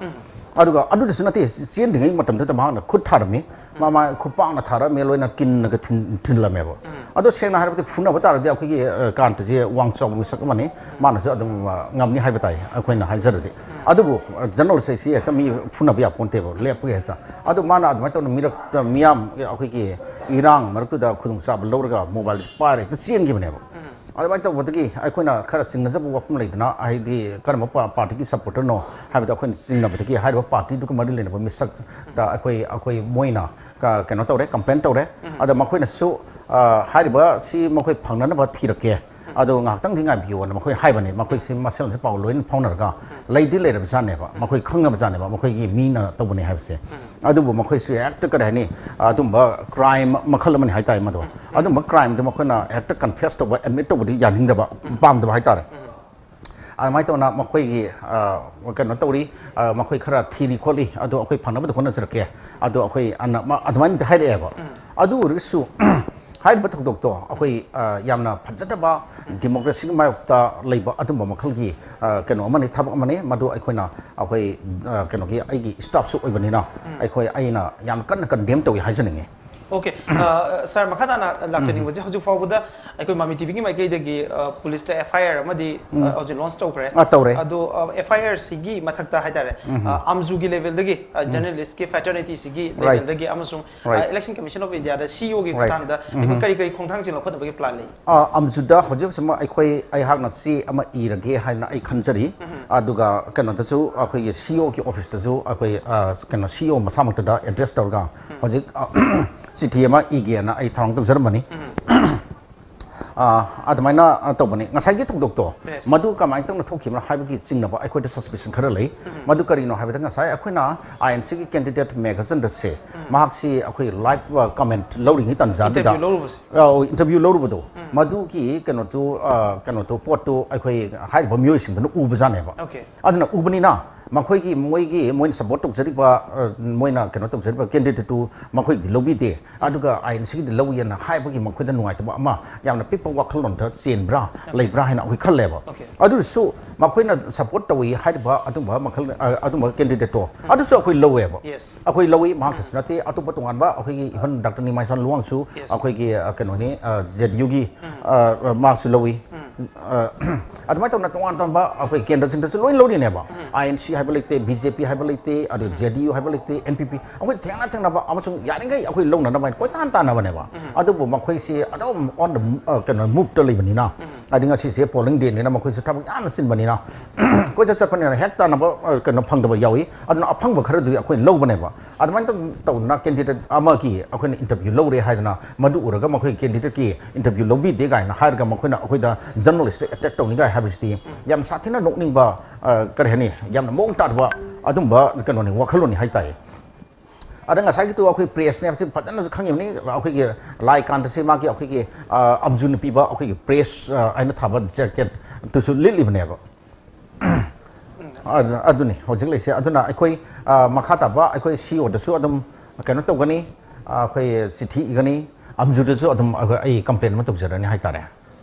ꯑꯗꯨꯒ ꯑꯗꯨꯗꯁꯨ ꯅꯠꯇꯦ, ꯆꯦꯟꯗ꯭ꯔꯤꯉꯩ ꯃꯇꯝꯗꯨꯗ ꯃꯍꯥꯛꯅ ꯈꯨꯠ ꯊꯥꯔꯝꯃꯤ, ꯃꯃꯥ ꯈꯨꯄꯥꯛꯅ ꯊꯥꯔꯝꯃꯤ, ꯂꯣꯏꯅ ꯀꯤꯟꯅꯒ ꯊꯤꯟ-, ꯊꯤꯜꯂꯝꯃꯦꯕ꯫ ꯑꯗꯣ ꯁꯦꯡꯅ ꯍꯥꯏꯔꯕꯗꯤ ꯐꯨꯅꯕ ꯇꯥꯔꯗꯤ ꯑꯩꯈꯣꯏꯒꯤ, ꯑ, ꯀꯥꯟꯇꯁꯦ ꯋꯥꯡ ꯆꯥꯎꯕ ꯃꯤꯁꯛ ꯑꯃꯅꯤ, ꯃꯥꯅꯁꯨ ꯑꯗꯨꯝ, ꯑ, ꯉꯝꯅꯤ ꯍꯥꯏꯕ ꯇꯥꯏ ꯑꯩꯈꯣꯏꯅ ꯍꯥꯏꯖꯔꯗꯤ꯫ ꯑꯗꯨꯕꯨ, ꯑ, ꯖꯔꯅꯦꯂꯤꯁ ꯍꯥꯏꯁꯤ ꯍꯦꯛꯇ ꯃꯤ ꯐꯨꯅꯕ ꯌꯥꯄꯣꯟꯇꯦꯕ, ꯂꯦꯞꯄꯒ ꯍꯦꯛꯇ꯫ ꯑꯗꯨ ꯃꯥꯅ ꯑꯗꯨꯃꯥꯏꯅ ꯇꯧꯅ ꯃꯤꯔꯛꯇ ꯃꯤꯌꯥꯝ ꯑꯩꯈꯣꯏꯒꯤ ꯏꯔꯥꯡ ꯃꯔꯛꯇꯨꯗ ꯈꯨꯗꯣꯡꯆꯥꯕ ꯂꯧꯔꯒ ꯃꯣꯕꯥꯏꯜꯁꯦ ꯄꯥꯏꯔꯒ ꯍꯦꯛꯇ ꯆꯦꯟꯈꯤꯕꯅꯦꯕ꯫ ꯑꯗꯨꯃꯥꯏꯅ ꯇꯧꯕꯗꯒꯤ ꯑꯩꯈꯣꯏꯅ ꯈꯔ ꯆꯤꯡꯅꯖꯕ ꯋꯥꯐꯝ ꯂꯩꯗꯅ, ꯍꯥꯏꯗꯤ ꯀꯔꯝꯕ ꯄꯥ-, ꯄꯥꯔꯇꯤꯒꯤ ꯁꯞꯄꯣꯔꯇꯔꯅꯣ ꯍꯥꯏꯕꯗꯣ ꯑꯩꯈꯣꯏꯅ ꯆꯤꯡꯅꯕꯗꯒꯤ ꯍꯥꯏꯔꯤꯕ ꯄꯥꯔꯇꯤꯗꯨꯒ ꯃꯔꯤ ꯂꯩꯅꯕ ꯃꯤꯁꯛꯇ ꯑꯩꯈꯣꯏ, ꯑꯩꯈꯣꯏ ꯃꯣꯏꯅ ꯀ-, ꯀꯩꯅꯣ ꯇꯧꯔꯦ, ꯀꯝꯄ꯭ꯂꯦꯟ ꯇꯧꯔꯦ꯫ ꯑꯗ ꯃꯈꯣꯏꯅꯁꯨ, ꯑ, ꯍꯥꯏꯔꯤꯕ ꯁꯤ ꯃꯈꯣꯏ ꯐꯪꯅꯅꯕ ꯊꯤꯔꯛꯀꯦ, ꯑꯗꯣ ꯉꯥꯏꯍꯥꯛꯇꯪꯗꯤ ꯉꯥꯏꯕꯤꯌꯣꯅ ꯃꯈꯣꯏ ꯍꯥꯏꯕꯅꯤ꯫ ꯃꯈꯣꯏꯁꯤ ꯃꯁꯦꯜꯁꯨ ꯄꯥꯎ ꯂꯣꯏꯅ ꯐꯥꯎꯅꯔꯒ ꯂꯩꯗꯤ ꯂꯩꯔꯕꯖꯥꯠꯅꯦꯕ, ꯃꯈꯣꯏ ꯈꯪꯅꯕꯖꯥꯠꯅꯦꯕ ꯃꯈꯣꯏꯒꯤ ꯃꯤꯅ ꯇꯧꯕꯅꯦ ꯍꯥꯏꯕꯁꯦ꯫ ꯑꯗꯨꯕꯨ ꯃꯈꯣꯏꯁꯨ ꯍꯦꯛꯇ ꯀꯔꯤ ꯍꯥꯏꯅꯤ, ꯑꯗꯨꯝꯕ ꯀ꯭ꯔꯥꯏꯝ ꯃꯈꯜ ꯑꯃꯅꯤ ꯍꯥꯏꯇꯥꯔꯦ ꯃꯗꯨ꯫ ꯑꯗꯨꯝꯕ ꯀ꯭ꯔꯥꯏꯝꯗꯣ ꯃꯈꯣꯏꯅ ꯍꯦꯛꯇ ꯀꯟꯐꯦꯁ ꯇꯧꯕ, ꯑꯦꯗꯃꯤꯠ ꯇꯧꯕꯗꯤ ꯌꯥꯅꯤꯡꯗꯕ, ꯄꯥꯝꯗꯕ ꯍꯥꯏꯇꯥꯔꯦ꯫ ꯑꯗꯨꯃꯥꯏꯅ ꯇꯧꯅ ꯃꯈꯣꯏꯒꯤ, ꯑ, ꯀꯩꯅꯣ ꯇꯧꯔꯤ, ꯑ, ꯃꯈꯣꯏ ꯈꯔ ꯊꯤꯔꯤ ꯈꯣꯠꯂꯤ, ꯑꯗꯣ ꯑꯩꯈꯣꯏ ꯐꯪꯅꯕꯗ ꯍꯣꯠꯅꯖꯔꯛꯀꯦ, ꯑꯗꯣ ꯑꯩꯈꯣꯏ ꯑꯅ-, ꯃ-, ꯑꯗꯨꯃꯥꯏꯅꯗꯤ ꯍꯥꯏꯔꯛꯑꯦꯕ꯫ ꯑꯗꯨ ꯑꯣꯏꯔꯒꯁꯨ ꯍꯥꯏꯔꯤꯕ ꯊꯧꯗꯣꯛꯇꯣ ꯑꯩꯈꯣꯏ, ꯑ, ꯌꯥꯝꯅ ꯐꯖꯗꯕ ꯗꯤꯃꯣꯀ꯭ꯔꯦꯁꯤꯒꯤ ꯃꯥꯌꯣꯛꯇ ꯂꯩꯕ ꯑꯗꯨꯝꯕ ꯃꯈꯜꯒꯤ, ꯑ, ꯀꯩꯅꯣ ꯑꯃꯅꯤ, ꯊꯕꯛ ꯑꯃꯅꯤ꯫ ꯃꯗꯨ ꯑꯩꯈꯣꯏꯅ, ꯑꯩꯈꯣꯏ, ꯑ, ꯀꯩꯅꯣꯒꯤ ꯑꯩꯒꯤ ꯁ꯭ꯇꯥꯐꯁꯨ ꯑꯣꯏꯕꯅꯤꯅ ꯑꯩꯈꯣꯏ, ꯑꯩꯅ ꯌꯥꯝ ꯀꯟꯅ ꯀꯟꯗꯦꯝ ꯇꯧꯏ ꯍꯥꯏꯖꯅꯤꯡꯉꯤ꯫ ꯑꯣꯀꯦ꯫ ꯁꯥꯔ, ꯃꯈꯥ ꯇꯥꯅ ꯂꯥꯛꯆꯅꯤꯡꯕꯁꯦ, ꯍꯧꯖꯤꯛ ꯐꯥꯎꯕꯗ ꯑꯩꯈꯣꯏ ꯃꯃꯤ ꯇꯤꯚꯤꯒꯤ ꯃꯥꯏꯀꯩꯗꯒꯤ, ꯑ, ꯄꯨꯂꯤꯁꯇ ꯑꯦꯐ ꯑꯥꯏ ꯑꯥꯔ ꯑꯃꯗꯤ, ꯑ, ꯍꯧꯖꯤꯛ ꯂꯣꯟꯁ ꯇꯧꯈ꯭ꯔꯦ꯫ ꯑ, ꯇꯧꯔꯦ꯫ ꯑꯗꯣ, ꯑ, ꯑꯦꯐ ꯑꯥꯏ ꯑꯥꯔ ꯁꯤꯒꯤ ꯃꯊꯛꯇ ꯍꯥꯏꯇꯥꯔꯦ, ꯑ, ꯑꯝꯖꯨꯒꯤ ꯂꯦꯚꯦꯜꯗꯒꯤ, ꯑ, ꯖꯔꯅꯦꯂꯤꯁꯀꯤ ꯐ꯭ꯔꯦꯇꯔꯅꯤꯇꯤꯁꯤꯒꯤ Right. ꯂꯦꯚꯦꯜꯗꯒꯤ ꯑꯃꯁꯨꯡ, ꯑ, Right. ꯏꯂꯦꯛꯁꯟ ꯀꯃꯤꯁꯟ ꯑꯣꯐ ꯏꯟꯗꯤꯌꯥꯗ ꯁꯤ ꯏ ꯑꯣꯒꯤ Right. ꯈꯨꯠꯊꯥꯡꯗ ꯑꯩꯈꯣꯏ ꯀꯔꯤ ꯀꯔꯤ ꯈꯣꯡꯊꯥꯡꯁꯤꯡ ꯂꯧꯈꯠꯅꯕꯒꯤ ꯄ꯭ꯂꯥꯟ ꯂꯩ? ꯑ, ꯑꯝꯖꯨꯗ ꯍꯧꯖꯤꯛ ꯍꯧꯖꯤꯛꯃꯛ ꯑꯩꯈꯣꯏ, ꯑꯩꯍꯥꯛꯅ ꯆꯦ ꯑꯃ ꯏꯔꯒꯦ ꯍꯥꯏꯅ ꯑꯩ ꯈꯟꯖꯔꯤ꯫ ꯑꯗꯨꯒ ꯀꯩꯅꯣꯗꯁꯨ ꯑꯩꯈꯣꯏꯒꯤ ꯁꯤ ꯏ ꯑꯣꯒꯤ ꯑꯣꯐꯤꯁꯇꯁꯨ ꯑꯩꯈꯣꯏ, ꯑ, ꯀꯩꯅꯣ, ꯁꯤ ꯏ ꯑꯣ ꯃꯁꯥꯃꯛꯇꯗ ꯑꯦꯗ꯭ꯔꯦꯁ ꯇꯧꯔꯒ ꯍꯧꯖꯤꯛ, ꯑ, ꯆꯤꯊꯤ ꯑꯃ ꯏꯒꯦꯅ ꯑꯩ ꯊꯧꯔꯥꯡ ꯇꯧꯖꯔꯝꯕꯅꯤ꯫ ꯑꯥ, ꯑꯗꯨꯃꯥꯏꯅ, ꯑ, ꯇꯧꯕꯅꯤ꯫ ꯉꯁꯥꯏꯒꯤ ꯊꯧꯗꯣꯛꯇꯣ, Yes. ꯃꯗꯨ ꯀꯃꯥꯏꯅ ꯇꯧꯅ ꯊꯣꯛꯈꯤꯕꯅꯣ ꯍꯥꯏꯕꯒꯤ ꯆꯤꯡꯅꯕ ꯑꯩꯈꯣꯏꯗ suspicion ꯈꯔ ꯂꯩ꯫ ꯎꯝ꯫ ꯃꯗꯨ ꯀꯔꯤꯅꯣ ꯍꯥꯏꯕꯗ, ꯉꯁꯥꯏ ꯑꯩꯈꯣꯏꯅ I N C ꯒꯤ candidate ꯃꯦꯘꯆꯟꯗ꯭ꯔꯁꯦ, ꯎꯝ꯫ ꯃꯍꯥꯛꯁꯤ ꯑꯩꯈꯣꯏ live, ꯑ, comment ꯂꯧꯔꯤꯉꯩ ꯇꯥꯟꯖꯥꯗꯨꯗ, Interview ꯂꯧꯔꯨꯕꯁꯦ꯫ ꯑ, interview ꯂꯧꯔꯨꯕꯗꯣ, ꯎꯝ꯫ ꯃꯗꯨꯒꯤ ꯀꯩꯅꯣꯗꯨ, ꯑ, ꯀꯩꯅꯣꯗꯨ, ꯄꯣꯠꯇꯨ ꯑꯩꯈꯣꯏ ꯍꯥꯏꯔꯤꯕ ꯃꯤꯑꯣꯏꯁꯤꯡꯗꯨꯅ ꯎꯕꯖꯥꯠꯅꯦꯕ꯫ Okay꯫ ꯑꯗꯨꯅ ꯎꯕꯅꯤꯅ ꯃꯈꯣꯏꯒꯤ, ꯃꯣꯏꯒꯤ, ꯃꯣꯏꯅ support ꯇꯧꯖꯔꯤꯕ, ꯑ, ꯃꯣꯏꯅ ꯀꯩꯅꯣ ꯇꯧꯖꯔꯤꯕ candidateꯇꯨ ꯃꯈꯣꯏꯒꯤꯗꯤ ꯂꯧꯕꯤꯗꯦ, ꯑꯗꯨꯒ I N Cꯒꯤꯗꯤ ꯂꯧꯏꯅ ꯍꯥꯏꯕꯒꯤ ꯃꯈꯣꯏꯗ ꯅꯨꯡꯉꯥꯏꯇꯕ ꯑꯃ, ꯌꯥꯝꯅ ꯄꯤꯛꯄ ꯋꯥꯈꯜꯂꯣꯟꯗ ꯆꯦꯟꯕ꯭ꯔꯥ, Okay꯫ ꯂꯩꯕ꯭ꯔꯥ ꯍꯥꯏꯅ ꯑꯩꯈꯣꯏ ꯈꯜꯂꯦꯕ꯫ Okay꯫ ꯑꯗꯨꯁꯨ ꯃꯈꯣꯏꯅ support ꯇꯧꯏ ꯍꯥꯏꯔꯤꯕ ꯑꯗꯨꯝꯕ ꯃꯈꯜ, ꯑ, ꯑꯗꯨꯝꯕ candidateꯇꯣ, ꯎꯝ꯫ ꯑꯗꯨꯁꯨ ꯑꯩꯈꯣꯏ ꯂꯧꯋꯦꯕ꯫ Yes꯫ ꯑꯩꯈꯣꯏ ꯂꯧꯏ, ꯃꯍꯥꯛꯇꯁꯨ ꯎꯝ꯫ ꯅꯠꯇꯦ, ꯑꯇꯣꯞꯄ ꯇꯣꯉꯥꯟꯕ ꯑꯩꯈꯣꯏꯒꯤ even Doctor ꯅꯤꯃꯥꯏꯁꯣꯟ ꯂꯨꯋꯥꯡꯁꯨ Yes꯫ ꯑꯩꯈꯣꯏꯒꯤ, ꯑ, ꯀꯩꯅꯣꯅꯤ, ꯑ, Z U ꯒꯤ, ꯎꯝ꯫ ꯑ, ꯃꯍꯥꯛꯁꯨ ꯂꯧꯏ꯫ ꯎꯝ꯫ ꯑ, ꯑꯗꯨꯃꯥꯏꯅ ꯇꯧꯅ ꯇꯣꯉꯥꯟ ꯇꯣꯉꯥꯟꯕ ꯑꯩꯈꯣꯏ ꯀꯦꯟꯗ꯭ꯔꯁꯤꯡꯗꯁꯨ ꯂꯣꯏ ꯂꯧꯔꯤꯅꯦꯕ꯫ ꯎꯝ꯫ I N C ꯍꯥꯏꯕ ꯂꯩꯇꯦ, BJ P ꯍꯥꯏꯕ ꯂꯩꯇꯦ, ꯑꯗꯨ ꯎꯝ꯫ Z U ꯍꯥꯏꯕ ꯂꯩꯇꯦ, N P P, ꯑꯩꯈꯣꯏ ꯊꯦꯡꯅ ꯊꯦꯡꯅꯕ ꯑꯃꯁꯨꯡ ꯌꯥꯔꯤꯈꯩ ꯑꯩꯈꯣꯏ ꯂꯧꯅꯅꯕ ꯍꯥꯏꯅ ꯀꯣꯏꯇꯥꯟ ꯇꯥꯟꯅꯕꯅꯦꯕ꯫ ꯎꯝ꯫ ꯑꯗꯨꯕꯨ ꯃꯈꯣꯏꯁꯤ ꯑꯗꯨꯝ on the, ꯑ, ꯀꯩꯅꯣ, moveꯇ ꯂꯩꯕꯅꯤꯅ, ꯎꯝ꯫ ꯍꯥꯏꯗꯤ ꯉꯁꯤꯁꯦ polling dayꯅꯤꯅ ꯃꯈꯣꯏꯁꯨ ꯊꯕꯛ ꯌꯥꯝꯅ ꯆꯤꯟꯕꯅꯤꯅ, ꯀꯣꯏꯆꯠ ꯆꯠꯄꯅꯤꯅ ꯍꯦꯛ ꯇꯥꯟꯅꯕ, ꯑ, ꯀꯩꯅꯣ, ꯐꯪꯗꯕ ꯌꯥꯎꯏ꯫ ꯑꯗꯨꯅ ꯑꯐꯪꯕ ꯈꯔꯗꯨꯗꯤ ꯑꯩꯈꯣꯏ ꯂꯧꯕꯅꯦꯕ꯫ ꯑꯗꯨꯃꯥꯏꯅ ꯇꯧ-, ꯇꯧꯗꯅ candidate ꯑꯃꯒꯤ ꯑꯩꯈꯣꯏꯅ interview ꯂꯧꯔꯦ ꯍꯥꯏꯗꯅ, ꯃꯗꯨ ꯎꯔꯒ ꯃꯈꯣꯏ candidateꯀꯤ interview ꯂꯧꯕꯤꯗꯦ ꯀꯥꯏꯅ ꯍꯥꯏꯔꯒ ꯃꯈꯣꯏꯅ ꯑꯩꯈꯣꯏꯗ journalistꯇ attack ꯇꯧꯅꯤꯡꯉꯥꯏ ꯍꯥꯏꯕꯁꯤꯗꯤ ꯌꯥꯝ ꯁꯥꯊꯤꯅ ꯅꯣꯛꯅꯤꯡꯕ, ꯑ, ꯀꯔꯤ ꯍꯥꯏꯅꯤ, ꯌꯥꯝꯅ ꯃꯑꯣꯡ ꯇꯥꯗꯕ ꯑꯗꯨꯝꯕ ꯀꯩꯅꯣꯅꯤ, ꯋꯥꯈꯜꯂꯣꯟꯅꯤ ꯍꯥꯏꯇꯥꯔꯦ꯫ ꯑꯗ ꯉꯁꯥꯏꯒꯤꯗꯨ ꯑꯩꯈꯣꯏ pressꯅꯦ ꯍꯥꯏꯕꯁꯤ ꯐꯖꯅꯁꯨ ꯈꯪꯉꯤꯕꯅꯤ꯫ ꯑꯩꯈꯣꯏꯒꯤ ꯂꯥꯏꯀꯥꯟꯇꯁꯤ ꯃꯥꯒꯤ ꯑꯩꯈꯣꯏꯒꯤ, ꯑ, ꯑꯝꯖꯨꯅ ꯄꯤꯕ ꯑꯩꯈꯣꯏꯒꯤ press, ꯑ, ꯍꯥꯏꯅ ꯊꯥꯕ jacketꯇꯨꯁꯨ ꯂꯤꯠꯂꯤꯕꯅꯦꯕ꯫ ꯑꯗꯨ-, ꯑꯗꯨꯅꯤ ꯍꯧꯖꯤꯛ ꯂꯩꯁꯦ꯫ ꯑꯗꯨꯅ ꯑꯩꯈꯣꯏ, ꯑ, ꯃꯈꯥ ꯇꯥꯕ ꯑꯩꯈꯣꯏ C Oꯗꯁꯨ ꯑꯗꯨꯝ ꯀꯩꯅꯣ ꯇꯧꯒꯅꯤ, ꯑ, ꯑꯩꯈꯣꯏ ꯆꯤꯊꯤ ꯏꯒꯅꯤ, ꯑꯝꯖꯨꯗꯁꯨ ꯑꯗꯨꯝ ꯑꯩꯈꯣꯏ, ꯑꯩ complain ꯑꯃ ꯇꯧꯖꯔꯅꯤ ꯍꯥꯏꯇꯥꯔꯦ,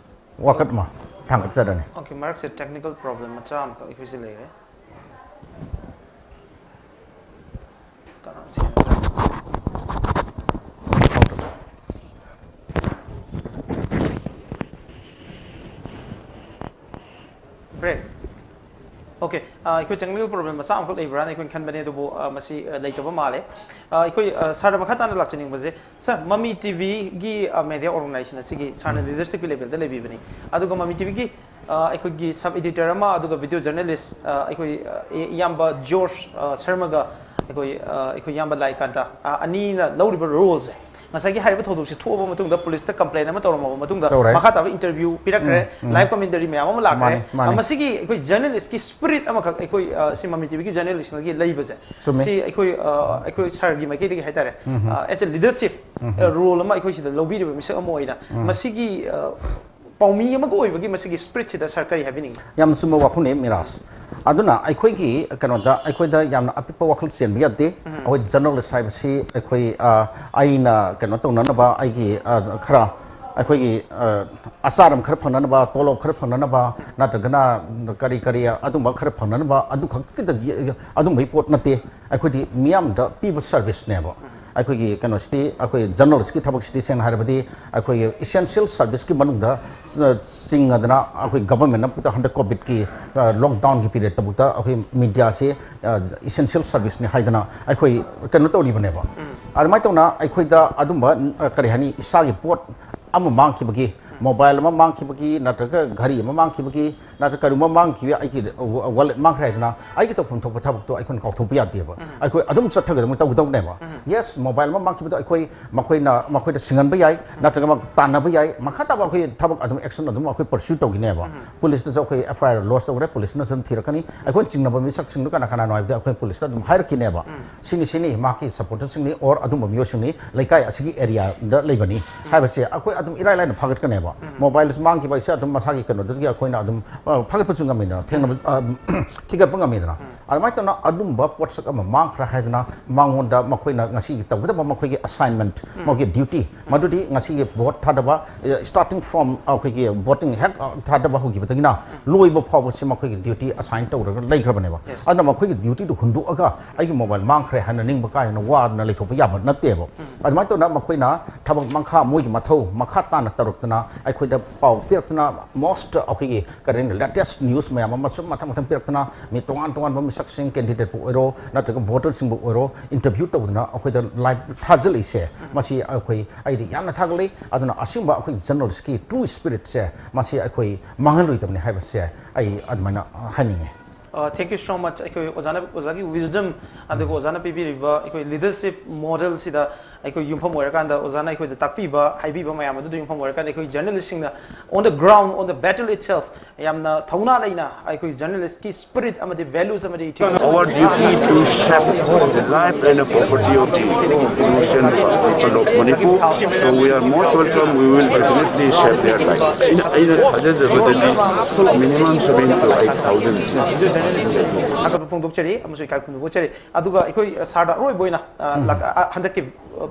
ꯋꯥꯀꯠ ꯑꯃ ꯊꯥꯡꯒꯠꯆꯔꯅꯤ꯫ Okay, ꯃꯔꯛꯁꯦ technical problem ꯃꯆꯥ ꯑꯃꯈꯛ ꯑꯩꯈꯣꯏꯁꯦ ꯂꯩꯔꯦ꯫ ꯀꯅꯥꯝ ꯁꯦꯟꯅꯗ꯭ꯔꯦ꯫ Break꯫ Okay, ꯑ, ꯑꯩꯈꯣꯏ technical problem ꯃꯆꯥ ꯑꯃꯈꯛ ꯂꯩꯕ꯭ꯔꯥꯅ ꯑꯩꯈꯣꯏꯅ ꯈꯟꯕꯅꯦ, ꯑꯗꯨꯕꯨ, ꯑ, ꯃꯁꯤ, ꯑ, ꯂꯩꯇꯕ ꯃꯥꯜꯂꯦ꯫ ꯑ, ꯑꯩꯈꯣꯏ, ꯑ, sirꯗ ꯃꯈꯥ ꯇꯥꯅ ꯂꯥꯛꯆꯅꯤꯡꯕꯁꯦ, sir, ꯃꯃꯤ TVꯒꯤ, ꯑ, media organization ꯑꯁꯤꯒꯤ sirꯅ leadershipꯀꯤ levelꯗ ꯂꯩꯕꯤꯕꯅꯤ, ꯑꯗꯨꯒ ꯃꯃꯤ TVꯒꯤ, ꯑ, ꯑꯩꯈꯣꯏꯒꯤ sub editor ꯑꯃ, ꯑꯗꯨꯒ video journalist, ꯑ, ꯑꯩꯈꯣꯏ, ꯑ, ꯏꯌꯥꯝꯕ ꯖꯣꯔꯖ, ꯑ, ꯁꯔꯃꯒ ꯑꯩꯈꯣꯏ, ꯑ, ꯑꯩꯈꯣꯏ ꯏꯌꯥꯝꯕ ꯂꯥꯏꯀꯥꯟꯇ, ꯑ, ꯑꯅꯤꯅ ꯂꯧꯔꯤꯕ roleꯁꯦ, ꯉꯁꯥꯏꯒꯤ ꯍꯥꯏꯔꯤꯕ ꯊꯧꯗꯣꯛꯁꯤ ꯊꯣꯛꯑꯕ ꯃꯇꯨꯡꯗ, ꯄꯨꯂꯤꯁꯇ ꯀꯝꯄ꯭ꯂꯦꯟ ꯑꯃ ꯇꯧꯔꯝꯃꯕ ꯃꯇꯨꯡꯗ, ꯇꯧꯔꯦ꯫ ꯃꯈꯥ ꯇꯥꯕ ꯏꯟꯇꯔꯚ꯭ꯌꯨ ꯄꯤꯔꯛꯈ꯭ꯔꯦ, ꯎꯝ, ꯎꯝ꯫ ꯂꯥꯏꯚ ꯀꯃꯦꯟꯇꯔꯤ ꯃꯌꯥꯝ ꯑꯃ ꯂꯥꯛꯈ꯭ꯔꯦ꯫ ꯃꯥꯅꯤ, ꯃꯥꯅꯤ꯫ ꯑ, ꯃꯁꯤꯒꯤ ꯑꯩꯈꯣꯏ ꯖꯔꯅꯦꯂꯤꯁꯀꯤ ꯁ꯭ꯄꯤꯔꯤꯠ ꯑꯃꯈꯛ ꯑꯩꯈꯣꯏ, ꯑ, ꯁꯤ ꯃꯃꯤ ꯇꯤꯚꯤꯒꯤ ꯖꯔꯅꯦꯂꯤꯁꯅꯒꯤ ꯂꯩꯕꯁꯦ, ꯆꯨꯝꯃꯦ꯫ ꯁꯤ ꯑꯩꯈꯣꯏ, ꯑ, ꯑꯩꯈꯣꯏ ꯁꯥꯔꯒꯤ ꯃꯥꯏꯀꯩꯗꯒꯤ ꯍꯥꯏꯇꯥꯔꯦ, ꯎꯝ꯫ ꯑꯦꯁ ꯑꯦ ꯂꯤꯗꯔꯁꯤꯞ ꯔꯣꯜ ꯑꯃ ꯑꯩꯈꯣꯏ ꯁꯤꯗ ꯂꯧꯕꯤꯔꯤꯕ ꯃꯤꯁꯛ ꯑꯃ ꯑꯣꯏꯅ, ꯃꯁꯤꯒꯤ, ꯑ, ꯄꯥꯎꯃꯤ ꯑꯃꯒ ꯑꯣꯏꯕꯒꯤ ꯃꯁꯤꯒꯤ ꯁ꯭ꯄꯤꯔꯤꯠꯁꯤꯗ ꯁꯥꯔ ꯀꯔꯤ ꯍꯥꯏꯕꯤꯅꯤꯡꯉꯤ? ꯌꯥꯝ ꯆꯨꯝꯕ ꯋꯥꯐꯝꯅꯤ, ꯃꯤꯔꯥꯖ꯫ ꯑꯗꯨꯅ ꯑꯩꯈꯣꯏꯒꯤ ꯀꯩꯅꯣꯗ, ꯑꯩꯈꯣꯏꯗ ꯌꯥꯝꯅ ꯑꯄꯤꯛꯄ ꯋꯥꯈꯜ ꯆꯦꯟꯕ ꯌꯥꯗꯦ꯫ ꯑꯩꯈꯣꯏ ꯖꯔꯅꯦꯂꯤꯁ ꯍꯥꯏꯕꯁꯤ ꯑꯩꯈꯣꯏ, ꯑ, ꯑꯩꯅ ꯀꯩꯅꯣ ꯇꯧꯅꯅꯕ, ꯑꯩꯒꯤ, ꯑ, ꯈꯔ ꯑꯩꯈꯣꯏꯒꯤ, ꯑ, ꯑꯆꯥꯔꯝ ꯈꯔ ꯐꯪꯅꯅꯕ, ꯇꯣꯂꯣꯞ ꯈꯔ ꯐꯪꯅꯅꯕ, ꯅꯠꯇ꯭ꯔꯒꯅ ꯀꯔꯤ ꯀꯔꯤ ꯑꯗꯨꯝꯕ ꯈꯔ ꯐꯪꯅꯅꯕ, ꯑꯗꯨ ꯈꯛꯇꯗ ꯑꯗꯨꯝꯕꯒꯤ ꯄꯣꯠ ꯅꯠꯇꯦ꯫ ꯑꯩꯈꯣꯏꯗꯤ ꯃꯤꯌꯥꯝꯗ ꯄꯤꯕ ꯁꯔꯚꯤꯁꯅꯦꯕ꯫ ꯑꯩꯈꯣꯏꯒꯤ ꯀꯩꯅꯣꯁꯤꯗꯤ, ꯑꯩꯈꯣꯏ ꯖꯔꯅꯦꯂꯤꯁꯀꯤ ꯊꯕꯛꯁꯤꯗꯤ ꯁꯦꯡꯅ ꯍꯥꯏꯔꯕꯗꯤ ꯑꯩꯈꯣꯏꯒꯤ ꯏꯁꯦꯟꯁꯤꯌꯦꯜ ꯁꯔꯚꯤꯁꯀꯤ ꯃꯅꯨꯡꯗ, ꯑ, ꯆꯤꯡꯉꯗꯅ ꯑꯩꯈꯣꯏ ꯒꯚꯔꯟꯃꯦꯟꯠꯅ ꯍꯟꯗꯛ ꯀꯣꯚꯤꯗꯀꯤ, ꯑ, ꯂꯣꯛꯗꯥꯎꯟꯒꯤ ꯄꯤꯔꯤꯌꯠꯇꯕꯨꯛꯇ ꯑꯩꯈꯣꯏ ꯃꯤꯗꯤꯌꯥꯁꯤ, ꯑ, ꯏꯁꯦꯟꯁꯤꯌꯦꯜ ꯁꯔꯚꯤꯁꯅꯤ ꯍꯥꯏꯗꯅ ꯑꯩꯈꯣꯏ ꯀꯩꯅꯣ ꯇꯧꯔꯤꯕꯅꯦꯕ꯫ ꯑꯗꯨꯃꯥꯏꯅ ꯇꯧꯅ ꯑꯩꯈꯣꯏꯗ ꯑꯗꯨꯝꯕ, ꯑ, ꯀꯔꯤ ꯍꯥꯏꯅꯤ, ꯏꯁꯥꯒꯤ ꯄꯣꯠ ꯑꯃ ꯃꯥꯡꯈꯤꯕꯒꯤ, ꯃꯣꯕꯥꯏꯜ ꯑꯃ ꯃꯥꯡꯈꯤꯕꯒꯤ, ꯅꯠꯇ꯭ꯔꯒ ꯘꯔꯤ ꯑꯃ ꯃꯥꯡꯈꯤꯕꯒꯤ, ꯅꯠꯇ꯭ꯔꯒ ꯀꯔꯤꯒꯨꯝꯕ ꯃꯥꯡꯈꯤꯕ, ꯑꯩꯒꯤ ꯋꯥꯂꯦꯠ ꯃꯥꯡꯈ꯭ꯔꯦ ꯍꯥꯏꯗꯅ ꯑꯩꯒꯤ ꯇꯧꯐꯝ ꯊꯣꯛꯄ ꯊꯕꯛꯇꯣ ꯑꯩꯈꯣꯏꯅ ꯀꯥꯎꯊꯣꯛꯄ ꯌꯥꯗꯦꯕ꯫ ꯑꯩꯈꯣꯏ ꯑꯗꯨꯝ ꯆꯠꯊꯒꯗꯕꯅꯤ, ꯇꯧꯒꯗꯧꯅꯦꯕ꯫ ꯌꯦꯁ, ꯃꯣꯕꯥꯏꯜ ꯑꯃ ꯃꯥꯡꯈꯤꯕꯗꯣ ꯑꯩꯈꯣꯏ ꯃꯈꯣꯏꯅ, ꯃꯈꯣꯏꯗ ꯁꯤꯡꯍꯟꯕ ꯌꯥꯏ, ꯅꯠꯇ꯭ꯔꯒ ꯃꯥ ꯇꯥꯟꯅꯕ ꯌꯥꯏ, ꯃꯈꯥ ꯇꯥꯕ ꯑꯩꯈꯣꯏ ꯊꯕꯛ ꯑꯗꯨꯝ, ꯑꯦꯛꯁꯟ ꯑꯗꯨꯝ ꯑꯩꯈꯣꯏ ꯄꯔꯁ꯭ꯌꯨ ꯇꯧꯈꯤꯅꯦꯕ꯫ ꯄꯨꯂꯤꯁꯇꯁꯨ ꯑꯩꯈꯣꯏ ꯑꯦꯐ ꯑꯥꯏ ꯑꯥꯔ ꯂꯣꯗꯖ ꯇꯧꯈ꯭ꯔꯦ, ꯄꯨꯂꯤꯁꯅꯁꯨ ꯑꯗꯨꯝ ꯊꯤꯔꯛꯀꯅꯤ꯫ ꯑꯩꯈꯣꯏꯅ ꯆꯤꯡꯅꯕ ꯃꯤꯁꯛꯁꯤꯡꯗꯨ ꯀꯅꯥ ꯀꯅꯥꯅꯣ ꯍꯥꯏꯕꯗꯤ ꯑꯩꯈꯣꯏ ꯄꯨꯂꯤꯁꯇ ꯑꯗꯨꯝ ꯍꯥꯏꯔꯛꯈꯤꯅꯦꯕ꯫ ꯁꯤꯅꯤ, ꯁꯤꯅꯤ, ꯃꯍꯥꯛꯀꯤ ꯁꯄꯣꯔꯇꯔꯁꯤꯡꯅꯤ, ꯑꯣꯔ ꯑꯗꯨꯝꯕ ꯃꯤꯑꯣꯏꯁꯤꯡꯅꯤ, ꯂꯩꯀꯥꯏ ꯑꯁꯤꯒꯤ ꯑꯦꯔꯤꯌꯥꯗ ꯂꯩꯕꯅꯤ ꯍꯥꯏꯕꯁꯦ ꯑꯩꯈꯣꯏ ꯑꯗꯨꯝ ꯏꯔꯥꯏ ꯂꯥꯏꯅ ꯐꯥꯒꯠꯀꯅꯦꯕ꯫ ꯃꯣꯕꯥꯏꯜ ꯃꯥꯡꯈꯤꯕ ꯍꯥꯏꯁꯦ ꯑꯗꯨꯝ ꯃꯁꯥꯒꯤ ꯀꯩꯅꯣꯗꯒꯤ ꯑꯩꯈꯣꯏꯅ ꯑꯗꯨꯝ, ꯑ, ꯐꯥꯒꯠꯄꯁꯨ ꯉꯝꯃꯤꯗꯅ, ꯊꯦꯡꯅꯕ, ꯑ, ꯊꯤꯒꯠꯄ ꯉꯝꯃꯤꯗꯅ꯫ ꯑꯗꯨꯃꯥꯏꯅ ꯇꯧꯅ ꯑꯗꯨꯝꯕ ꯄꯣꯠꯁꯛ ꯑꯃ ꯃꯥꯡꯈ꯭ꯔꯦ ꯍꯥꯏꯗꯅ ꯃꯉꯣꯟꯗ ꯃꯈꯣꯏꯅ ꯉꯁꯤꯒꯤ ꯇꯧꯒꯗꯕ ꯃꯈꯣꯏꯒꯤ ꯑꯦꯁꯥꯏꯟꯃꯦꯟꯠ, ꯃꯈꯣꯏꯒꯤ ꯗ꯭ꯌꯨꯇꯤ, ꯃꯗꯨꯗꯤ ꯉꯁꯤꯒꯤ ꯚꯣꯠ ꯊꯥꯗꯕ, ꯑꯦ, starting from ꯑꯩꯈꯣꯏꯒꯤ ꯚꯣꯇꯤꯡ ꯍꯦꯛ, ꯑ, ꯊꯥꯗꯕ ꯍꯧꯈꯤꯕꯗꯒꯤꯅ ꯂꯣꯏꯕ ꯐꯥꯎꯕꯁꯤ ꯃꯈꯣꯏꯒꯤ ꯗ꯭ꯌꯨꯇꯤ ꯑꯦꯁꯥꯏꯟ ꯇꯧꯔꯒ ꯂꯩꯈ꯭ꯔꯕꯅꯦꯕ꯫ Yes. ꯑꯗꯨꯅ ꯃꯈꯣꯏꯒꯤ ꯗ꯭ꯌꯨꯇꯤꯗꯨ ꯍꯨꯟꯗꯣꯛꯑꯒ ꯑꯩꯒꯤ ꯃꯣꯕꯥꯏꯜ ꯃꯥꯡꯈ꯭ꯔꯦ ꯍꯥꯏꯅ ꯅꯤꯡꯕ ꯀꯥꯏꯗꯅ ꯋꯥꯗꯅ ꯂꯩꯊꯣꯛꯄ ꯌꯥꯕ ꯅꯠꯇꯦꯕ꯫ ꯑꯗꯨꯃꯥꯏꯅ ꯇꯧꯅ ꯃꯈꯣꯏꯅ ꯊꯕꯛ ꯃꯈꯥ, ꯃꯣꯏꯒꯤ ꯃꯊꯧ ꯃꯈꯥ ꯇꯥꯅ ꯇꯧꯔꯛꯇꯅ, ꯑꯩꯈꯣꯏꯗ ꯄꯥꯎ ꯄꯤꯔꯛꯇꯅ, most ꯑꯩꯈꯣꯏꯒꯤ ꯀꯔꯤ ꯍꯥꯏꯅꯤ, latest news ꯃꯌꯥꯝ ꯑꯃꯁꯨ ꯃꯊꯪ ꯃꯊꯪ ꯄꯤꯔꯛꯇꯅ, ꯃꯤ ꯇꯣꯉꯥꯟ ꯇꯣꯉꯥꯟꯕ ꯃꯤꯁꯛꯁꯤꯡ, ꯀꯦꯟꯗꯤꯗꯦꯠꯄꯨ ꯑꯣꯏꯔꯣ ꯅꯠꯇ꯭ꯔꯒ ꯚꯣꯇꯔꯁꯤꯡꯕꯨ ꯑꯣꯏꯔꯣ, ꯏꯟꯇꯔꯚ꯭ꯌꯨ ꯇꯧꯗꯅ ꯑꯩꯈꯣꯏꯗ ꯂꯥꯏꯚ ꯊꯥꯖꯤꯜꯂꯛꯏꯁꯦ, ꯃꯁꯤ ꯑꯩꯈꯣꯏ, ꯑꯩꯗꯤ ꯌꯥꯝꯅ ꯊꯥꯒꯠꯂꯤ꯫ ꯑꯗꯨꯅ ꯑꯁꯤꯒꯨꯝꯕ ꯑꯩꯈꯣꯏ ꯖꯔꯅꯦꯂꯤꯁꯀꯤ ꯇ꯭ꯔꯨ ꯁ꯭ꯄꯤꯔꯤꯠꯁꯦ ꯃꯁꯤ ꯑꯩꯈꯣꯏ ꯃꯥꯡꯍꯜꯂꯣꯏꯗꯕꯅꯤ ꯍꯥꯏꯕꯁꯦ ꯑꯩ ꯑꯗꯨꯃꯥꯏꯅ ꯍꯥꯏꯅꯤꯡꯉꯤ꯫ ꯊꯦꯡꯛ ꯌꯨ ꯁꯣ ꯃꯆ꯫ ꯑꯩꯈꯣꯏ ꯑꯣꯖꯥꯅ, ꯑꯣꯖꯥꯒꯤ ꯋꯤꯖꯗꯝ, ꯑꯗꯨꯒ ꯑꯣꯖꯥꯅ ꯄꯤꯕꯤꯔꯤꯕ ꯑꯩꯈꯣꯏ ꯂꯤꯗꯔꯁꯤꯞ ꯃꯣꯗꯦꯜꯁꯤꯗ ꯑꯩꯈꯣꯏ ꯌꯨꯝꯐꯝ ꯑꯣꯏꯔꯀꯥꯟꯗ ꯑꯣꯖꯥꯅ ꯑꯩꯈꯣꯏꯗ ꯇꯥꯛꯄꯤꯕ, ꯍꯥꯏꯕꯤꯕ ꯃꯌꯥꯝ ꯑꯗꯨꯗ ꯌꯨꯝꯐꯝ ꯑꯣꯏꯔꯀꯥꯟꯗ ꯑꯩꯈꯣꯏ ꯖꯔꯅꯦꯂꯤꯁꯁꯤꯡꯅ on the ground, on the battle itself, ꯌꯥꯝꯅ ꯊꯧꯅꯥ ꯂꯩꯅ ꯑꯩꯈꯣꯏ ꯖꯔꯅꯦꯂꯤꯁꯀꯤ ꯁ꯭ꯄꯤꯔꯤꯠ ꯑꯃꯗꯤ ꯚꯦꯂꯨꯁ ꯑꯃꯗꯤ ethics. Our duty to save the life and the property of the innocent people of Manipur. So we are most welcome. We will definitely save their life. ꯑꯩꯅ ꯑꯩꯅ ꯊꯥꯖꯖꯕꯗꯗꯤ minimum seven to eight thousand. ꯊꯥꯒꯠꯄ ꯐꯣꯡꯗꯣꯛꯆꯔꯤ ꯑꯃꯁꯨꯡ ꯏꯀꯥꯏ ꯈꯨꯝꯅꯕ ꯎꯠꯆꯔꯤ꯫ ꯑꯗꯨꯒ ꯑꯩꯈꯣꯏ ꯁꯥꯔꯗ ꯑꯔꯣꯏꯕ ꯑꯣꯏꯅ, ꯑ, ꯂꯥꯛ-, ꯑ, ꯍꯟꯗꯛꯀꯤ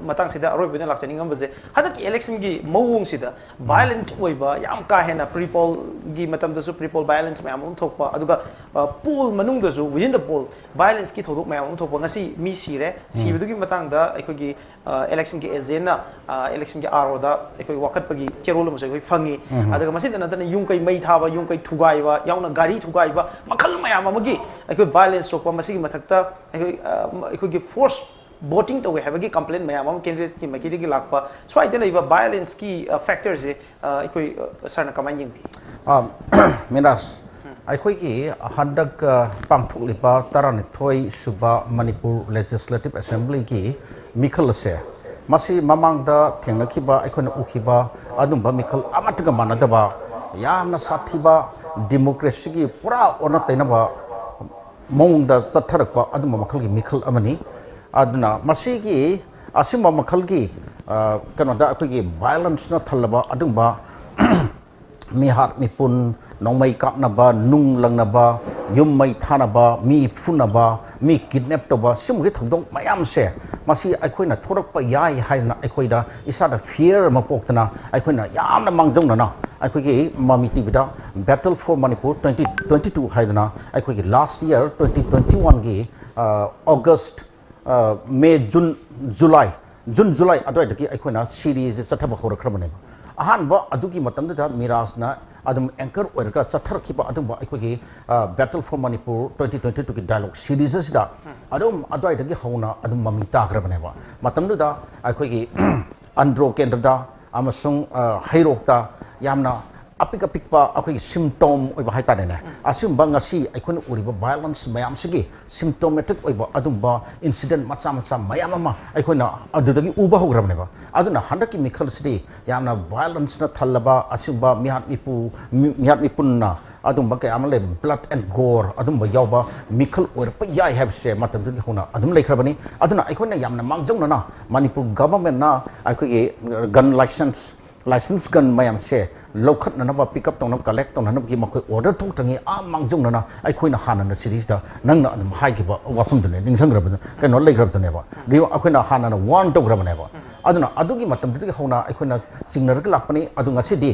ꯃꯇꯥꯡꯁꯤꯗ ꯑꯔꯣꯏꯕ ꯑꯣꯏꯅ ꯂꯥꯛꯆꯅꯤꯡꯉꯝꯕꯁꯦ, ꯍꯟꯗꯛꯀꯤ ꯏꯂꯦꯛꯁꯟꯒꯤ ꯃꯑꯣꯡꯁꯤꯗ ꯚꯥꯏꯂꯦꯟꯠ ꯑꯣꯏꯕ, ꯌꯥꯝ ꯀꯥ ꯍꯦꯟꯅ ꯄ꯭ꯔꯤ ꯄꯣꯜꯒꯤ ꯃꯇꯝꯗꯁꯨ ꯄ꯭ꯔꯤ ꯄꯣꯜ ꯚꯥꯏꯂꯦꯟꯁ ꯃꯌꯥꯝ ꯑꯃ ꯊꯣꯛꯄ, ꯑꯗꯨꯒ ꯄꯣꯜ ꯃꯅꯨꯡꯗꯁꯨ, within the poll, ꯚꯥꯏꯂꯦꯟꯁꯀꯤ ꯊꯧꯗꯣꯛ ꯃꯌꯥꯝ ꯑꯃ ꯊꯣꯛꯄ꯫ ꯉꯁꯤ ꯃꯤ ꯁꯤꯔꯦ, ꯁꯤꯕꯗꯨꯒꯤ ꯃꯇꯥꯡꯗ ꯑꯩꯈꯣꯏꯒꯤ ꯏꯂꯦꯛꯁꯟꯒꯤ ꯑꯦꯖꯦꯟꯅ ꯏꯂꯦꯛꯁꯟꯒꯤ ꯑꯥꯔ ꯑꯣꯗ ꯑꯩꯈꯣꯏ ꯋꯥꯀꯠꯄꯒꯤ ꯆꯦꯔꯣꯜ ꯑꯃꯁꯨ ꯑꯩꯈꯣꯏ ꯐꯪꯉꯤ꯫ ꯑꯗꯨꯒ ꯃꯁꯤꯗ ꯅꯠꯇꯅ ꯌꯨꯝ ꯀꯩ ꯃꯩ ꯊꯥꯕ, ꯌꯨꯝ ꯀꯩ ꯊꯨꯒꯥꯏꯕ ꯌꯥꯎꯅ ꯒꯥꯔꯤ ꯊꯨꯒꯥꯏꯕ, ꯃꯈꯜ ꯃꯌꯥꯝ ꯑꯃꯒꯤ ꯑꯩꯈꯣꯏ ꯚꯥꯏꯂꯦꯟꯁ ꯊꯣꯛꯄ꯫ ꯃꯁꯤꯒꯤ ꯃꯊꯛꯇ ꯑꯩꯈꯣꯏ, ꯑ, ꯑꯩꯈꯣꯏꯒꯤ ꯐꯣꯔꯁ ꯚꯣꯇꯤꯡ ꯇꯧꯋꯦ ꯍꯥꯏꯕꯒꯤ ꯀꯝꯄ꯭ꯂꯦꯟ ꯃꯌꯥꯝ ꯑꯃ ꯀꯦꯟꯗꯤꯗꯦꯠꯀꯤ ꯃꯥꯏꯀꯩꯗꯒꯤ ꯂꯥꯛꯄ꯫ ꯁ꯭ꯋꯥꯏꯗ ꯂꯩꯕ ꯚꯥꯏꯂꯦꯟꯁꯀꯤ ꯐꯦꯛꯇꯔꯁꯦ ꯑꯩꯈꯣꯏ, ꯑ, ꯁꯥꯔꯅ ꯀꯃꯥꯏꯅ ꯌꯦꯡꯕꯤ? ꯑ, ꯃꯤꯔꯥꯖ, ꯑꯩꯈꯣꯏꯒꯤ ꯍꯟꯗꯛ, ꯑ, ꯄꯥꯡꯊꯣꯛꯂꯤꯕ ꯇꯔꯥꯅꯤꯊꯣꯏ ꯁꯨꯕ ꯃꯅꯤꯄꯨꯔ ꯂꯦꯖꯤꯁꯂꯦꯇꯤꯚ ꯑꯦꯁꯦꯝꯕ꯭ꯂꯤꯒꯤ ꯃꯤꯈꯜ ꯑꯁꯦ, ꯃꯁꯤ ꯃꯃꯥꯡꯗ ꯊꯦꯡꯅꯈꯤꯕ, ꯑꯩꯈꯣꯏꯅ ꯎꯈꯤꯕ ꯑꯗꯨꯝꯕ ꯃꯤꯈꯜ ꯑꯃꯠꯇꯒ ꯃꯥꯟꯅꯗꯕ, ꯌꯥꯝꯅ ꯁꯥꯊꯤꯕ, ꯗꯤꯃꯣꯀ꯭ꯔꯦꯁꯤꯒꯤ ꯄꯨꯔꯥ ꯑꯣꯟꯅ ꯇꯩꯅꯕ ꯃꯑꯣꯡꯗ ꯆꯠꯊꯔꯛꯄ ꯑꯗꯨꯝꯕ ꯃꯈꯜꯒꯤ ꯃꯤꯈꯜ ꯑꯃꯅꯤ꯫ ꯑꯗꯨꯅ ꯃꯁꯤꯒꯤ ꯑꯁꯤꯒꯨꯝꯕ ꯃꯈꯜꯒꯤ, ꯑ, ꯀꯩꯅꯣꯗ ꯑꯩꯈꯣꯏꯒꯤ ꯚꯥꯏꯂꯦꯟꯁꯅ ꯊꯜꯂꯕ ꯑꯗꯨꯝꯕ ꯃꯤꯍꯥꯠ ꯃꯤꯄꯨꯟ, ꯅꯣꯡꯃꯩ ꯀꯥꯞꯅꯕ, ꯅꯨꯡ ꯂꯪꯅꯕ, ꯌꯨꯝ ꯃꯩ ꯊꯥꯅꯕ, ꯃꯤ ꯐꯨꯅꯕ, ꯃꯤ ꯀꯤꯗꯅꯦꯞ ꯇꯧꯕ, ꯁꯤꯒꯨꯝꯕꯒꯤ ꯊꯧꯗꯣꯛ ꯃꯌꯥꯝꯁꯦ, ꯃꯁꯤ ꯑꯩꯈꯣꯏꯅ ꯊꯣꯔꯛꯄ ꯌꯥꯏ ꯍꯥꯏꯗꯅ ꯑꯩꯈꯣꯏꯗ ꯏꯁꯥꯗ ꯐꯤꯌꯔ ꯑꯃ ꯄꯣꯛꯇꯅ, ꯑꯩꯈꯣꯏꯅ ꯌꯥꯝꯅ ꯃꯥꯡꯖꯧꯅꯅ ꯑꯩꯈꯣꯏꯒꯤ ꯃꯃꯤ ꯇꯤꯚꯤꯗ Battle for Manipur twenty twenty two ꯍꯥꯏꯗꯅ ꯑꯩꯈꯣꯏꯒꯤ last year twenty twenty one ꯒꯤ, ꯑ, ꯑꯣꯒꯁ, ꯑ, ꯃꯦ, ꯖꯨꯟ, ꯖꯨꯂꯥꯏ, ꯖꯨꯟ, ꯖꯨꯂꯥꯏ ꯑꯗꯨꯋꯥꯏꯗꯒꯤ ꯑꯩꯈꯣꯏꯅ ꯁꯤꯔꯤꯁꯁꯦ ꯆꯠꯊꯕ ꯍꯧꯔꯛꯈ꯭ꯔꯕꯅꯦꯕ꯫ ꯑꯍꯥꯟꯕ ꯑꯗꯨꯒꯤ ꯃꯇꯝꯗꯨꯗ ꯃꯤꯔꯥꯖꯅ ꯑꯗꯨꯝ ꯑꯦꯡꯀꯔ ꯑꯣꯏꯔꯒ ꯆꯠꯊꯔꯛꯈꯤꯕ ꯑꯗꯨꯝꯕ ꯑꯩꯈꯣꯏꯒꯤ, ꯑ, Battle for Manipur twenty twenty two ꯒꯤ dialogue series ꯑꯁꯤꯗ ꯑꯗꯨꯝ ꯑꯗꯨꯋꯥꯏꯗꯒꯤ ꯍꯧꯅ ꯑꯗꯨꯝ ꯃꯃꯤ ꯇꯥꯈ꯭ꯔꯕꯅꯦꯕ꯫ ꯃꯇꯝꯗꯨꯗ ꯑꯩꯈꯣꯏꯒꯤ ꯑꯟꯗ꯭ꯔꯣ ꯀꯦꯟꯗ꯭ꯔꯗ ꯑꯃꯁꯨꯡ, ꯑ, ꯍꯩꯔꯣꯛꯇ ꯌꯥꯝꯅ ꯑꯄꯤꯛ ꯑꯄꯤꯛꯄ ꯑꯩꯈꯣꯏꯒꯤ symptom ꯑꯣꯏꯕ ꯍꯥꯏꯇꯥꯔꯦꯅꯦ, ꯑꯁꯤꯒꯨꯝꯕ ꯉꯁꯤ ꯑꯩꯈꯣꯏꯅ ꯎꯔꯤꯕ violence ꯃꯌꯥꯝꯁꯤꯒꯤ symptomatic ꯑꯣꯏꯕ ꯑꯗꯨꯝꯕ incident ꯃꯆꯥ ꯃꯆꯥ ꯃꯌꯥꯝ ꯑꯃ ꯑꯩꯈꯣꯏꯅ ꯑꯗꯨꯗꯒꯤ ꯎꯕ ꯍꯧꯈ꯭ꯔꯕꯅꯦꯕ꯫ ꯑꯗꯨꯅ ꯍꯟꯗꯛꯀꯤ ꯃꯤꯈꯜꯁꯤꯗꯤ ꯌꯥꯝꯅ violence ꯅ ꯊꯜꯂꯕ, ꯑꯁꯤꯒꯨꯝꯕ ꯃꯤꯍꯥꯠ ꯃꯤꯄꯨ, ꯃꯤ-, ꯃꯤꯍꯥꯠ ꯃꯤꯄꯨꯟꯅ ꯑꯗꯨꯝꯕ ꯀꯌꯥ ꯑꯃ ꯂꯩꯕ, blood and gore ꯑꯗꯨꯝꯕ ꯌꯥꯎꯕ ꯃꯤꯈꯜ ꯑꯣꯏꯔꯛꯄ ꯌꯥꯏ ꯍꯥꯏꯕꯁꯦ ꯃꯇꯝꯗꯨꯗꯒꯤ ꯍꯧꯅ ꯑꯗꯨꯝ ꯂꯩꯈ꯭ꯔꯕꯅꯤ꯫ ꯑꯗꯨꯅ ꯑꯩꯈꯣꯏꯅ ꯌꯥꯝꯅ ꯃꯥꯡꯖꯧꯅꯅ ꯃꯅꯤꯄꯨꯔ government ꯅ ꯑꯩꯈꯣꯏꯒꯤ gun license, license gun ꯃꯌꯥꯝꯁꯦ ꯂꯧꯈꯠꯅꯅꯕ, pick up ꯇꯧꯅꯕ, collect ꯇꯧꯅꯅꯕꯒꯤ ꯃꯈꯣꯏ order ꯊꯣꯛꯇ꯭ꯔꯤꯉꯩ ꯑꯥ ꯃꯥꯡꯖꯧꯅꯅ ꯑꯩꯈꯣꯏꯅ ꯍꯥꯟꯅꯅ ꯁꯤꯗꯩꯁꯤꯗ ꯅꯪꯅ ꯑꯗꯨꯝ ꯍꯥꯏꯈꯤꯕ ꯋꯥꯐꯝꯗꯨꯅꯦ, ꯅꯤꯡꯁꯤꯡꯈ꯭ꯔꯕꯗꯨ, ꯀꯩꯅꯣ ꯂꯩꯈ꯭ꯔꯕꯗꯨꯅꯦꯕ꯫ ꯑꯗꯨ ꯑꯩꯈꯣꯏꯅ ꯍꯥꯟꯅꯅ warn ꯇꯧꯈ꯭ꯔꯕꯅꯦꯕ꯫ ꯑꯗꯨꯅ ꯑꯗꯨꯒꯤ ꯃꯇꯝꯗꯨꯗꯒꯤ ꯍꯧꯅ ꯑꯩꯈꯣꯏꯅ ꯆꯤꯡꯅꯔꯒ ꯂꯥꯛꯄꯅꯤ꯫ ꯑꯗꯨ ꯉꯁꯤꯗꯤ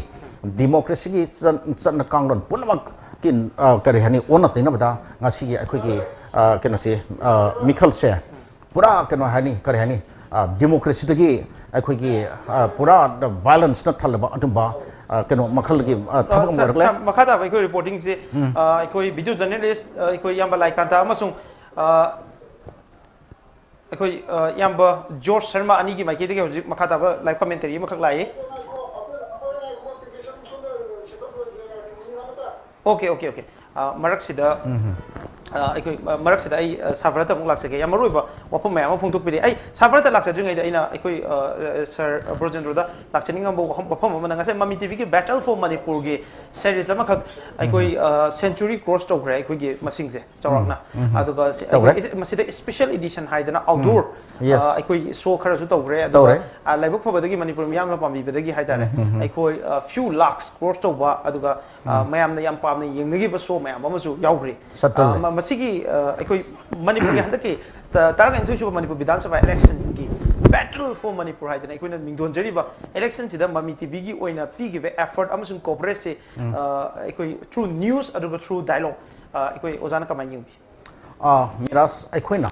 democracy ꯒꯤ ꯆꯠ-, ꯆꯠꯅ ꯀꯥꯡꯂꯣꯟ ꯄꯨꯝꯅꯃꯛꯀꯤ, ꯑ, ꯀꯔꯤ ꯍꯥꯏꯅꯤ, ꯑꯣꯟꯅ ꯇꯩꯅꯕꯗ ꯉꯁꯤꯒꯤ ꯑꯩꯈꯣꯏꯒꯤ, ꯑ, ꯀꯩꯅꯣꯁꯤ, ꯑ, ꯃꯤꯈꯜꯁꯦ ꯄꯨꯔꯥ ꯀꯩꯅꯣ ꯍꯥꯏꯅꯤ, ꯀꯔꯤ ꯍꯥꯏꯅꯤ, ꯑ, democracy ꯗꯒꯤ ꯑꯩꯈꯣꯏꯒꯤ, ꯑ, ꯄꯨꯔꯥ violence ꯅ ꯊꯜꯂꯕ ꯑꯗꯨꯝꯕ, ꯑ, ꯀꯩꯅꯣ ꯃꯈꯜꯒꯤ, ꯑ, ꯊꯕꯛ ꯑꯃ ꯁꯥꯔ, ꯑꯣꯏꯔꯛꯂꯦ꯫ ꯁꯥꯔ, ꯃꯈꯥ ꯇꯥꯕ ꯑꯩꯈꯣꯏ reporting ꯁꯦ, ꯎꯝ꯫ ꯑ, ꯑꯩꯈꯣꯏ video journalist, ꯑ, ꯑꯩꯈꯣꯏ ꯏꯌꯥꯝꯕ ꯂꯥꯏꯀꯥꯟꯇ ꯑꯃꯁꯨꯡ, ꯑ, ꯑꯩꯈꯣꯏ, ꯑ, ꯏꯌꯥꯝꯕ ꯖꯣꯔꯖ ꯁꯔꯃ ꯑꯅꯤꯒꯤ ꯃꯥꯏꯀꯩꯗꯒꯤ ꯍꯧꯖꯤꯛ ꯃꯈꯥ ꯇꯥꯕ live commentary ꯑꯃꯈꯛ ꯂꯥꯛꯏ꯫ OK, OK, OK꯫ ꯑ, ꯃꯔꯛꯁꯤꯗ, ꯎꯝ꯫ ꯑ, ꯑꯩꯈꯣꯏ, ꯑ, ꯃꯔꯛꯁꯤꯗ ꯑꯩ, ꯑ, ꯁꯥꯔ ꯚꯥꯔꯠꯇ ꯑꯃꯨꯛ ꯂꯥꯛꯆꯒꯦ꯫ ꯌꯥꯝ ꯃꯔꯨꯑꯣꯏꯕ ꯋꯥꯐꯝ ꯃꯌꯥꯝ ꯑꯃ ꯐꯣꯡꯗꯣꯛꯄꯤꯔꯦ꯫ ꯑꯩ ꯁꯥꯔ ꯚꯥꯔꯠꯇ ꯂꯥꯛꯆꯗ꯭ꯔꯤꯉꯩꯗ ꯑꯩꯅ ꯑꯩꯈꯣꯏ, ꯑ, ꯑ, ꯁꯥꯔ ꯕ꯭ꯔꯣꯖꯦꯟꯗ꯭ꯔꯣꯗ ꯂꯥꯛꯆꯅꯤꯡꯉꯝꯕ ꯋꯥꯐꯝ, ꯋꯥꯐꯝ ꯑꯃꯅ ꯉꯁꯥꯏ ꯃꯃꯤ ꯇꯤꯚꯤꯒꯤ Battle for Manipur ꯒꯤ series ꯑꯃꯈꯛ ꯑꯩꯈꯣꯏ, ꯎꯝ꯫ ꯑ, century cross ꯇꯧꯈ꯭ꯔꯦ ꯑꯩꯈꯣꯏꯒꯤ ꯃꯁꯤꯡꯁꯦ ꯆꯥꯎꯔꯥꯛꯅ꯫ ꯎꯝ, ꯎꯝ꯫ ꯑꯗꯨꯒ ꯁꯤ-, ꯇꯧꯔꯦ꯫ ꯑꯩꯈꯣꯏ ꯏꯁ-, ꯃꯁꯤꯗ special edition ꯍꯥꯏꯗꯅ outdoor, ꯎꯝ꯫ Yes꯫ ꯑ, ꯑꯩꯈꯣꯏ show ꯈꯔꯁꯨ ꯇꯧꯈ꯭ꯔꯦ꯫ ꯑꯗꯨꯒ, ꯇꯧꯔꯦ꯫ ꯑ, ꯂꯥꯏꯕꯛ ꯐꯕꯗꯒꯤ ꯃꯅꯤꯄꯨꯔ ꯃꯤꯌꯥꯝꯅ ꯄꯥꯝꯕꯤꯕꯗꯒꯤ ꯍꯥꯏꯇꯥꯔꯦ, ꯎꯝ, ꯎꯝ, ꯎꯝ꯫ ꯑꯩꯈꯣꯏ, ꯑ, few lakhs cross ꯇꯧꯕ, ꯑꯗꯨꯒ, ꯑ, ꯎꯝ꯫ ꯃꯌꯥꯝꯅ ꯌꯥꯝ ꯄꯥꯝꯅ ꯌꯦꯡꯅꯈꯤꯕ show ꯃꯌꯥꯝ ꯑꯃꯁꯨ ꯌꯥꯎꯈ꯭ꯔꯤ꯫ ꯆꯠꯇꯅ ꯑ, ꯂꯩ꯫ ꯃ-, ꯃꯁꯤꯒꯤ, ꯑ, ꯑꯩꯈꯣꯏ ꯃꯅꯤꯄꯨꯔꯒꯤ ꯍꯟꯗꯛꯀꯤ ꯇ-, ꯇꯔꯥꯅꯤꯊꯣꯏ ꯁꯨꯕ ꯃꯅꯤꯄꯨꯔ ꯕꯤꯙꯥꯟ ꯁꯚꯥ election ꯒꯤ Battle for Manipur ꯍꯥꯏꯗꯅ ꯑꯩꯈꯣꯏꯅ ꯃꯤꯡꯗꯣꯟꯖꯔꯤꯕ election ꯁꯤꯗ ꯃꯃꯤ ꯇꯤꯚꯤꯒꯤ ꯑꯣꯏꯅ ꯄꯤꯈꯤꯕ effort ꯑꯃꯁꯨꯡ coverage ꯁꯦ, ꯎꯝ꯫ ꯑ, ꯑꯩꯈꯣꯏ through news ꯑꯗꯨꯒ through dialogue, ꯑ, ꯑꯩꯈꯣꯏ ꯑꯣꯖꯥꯅ ꯀꯃꯥꯏꯅ ꯌꯦꯡꯕꯤ? ꯑ, ꯃꯤꯔꯥꯖ, ꯑꯩꯈꯣꯏꯅ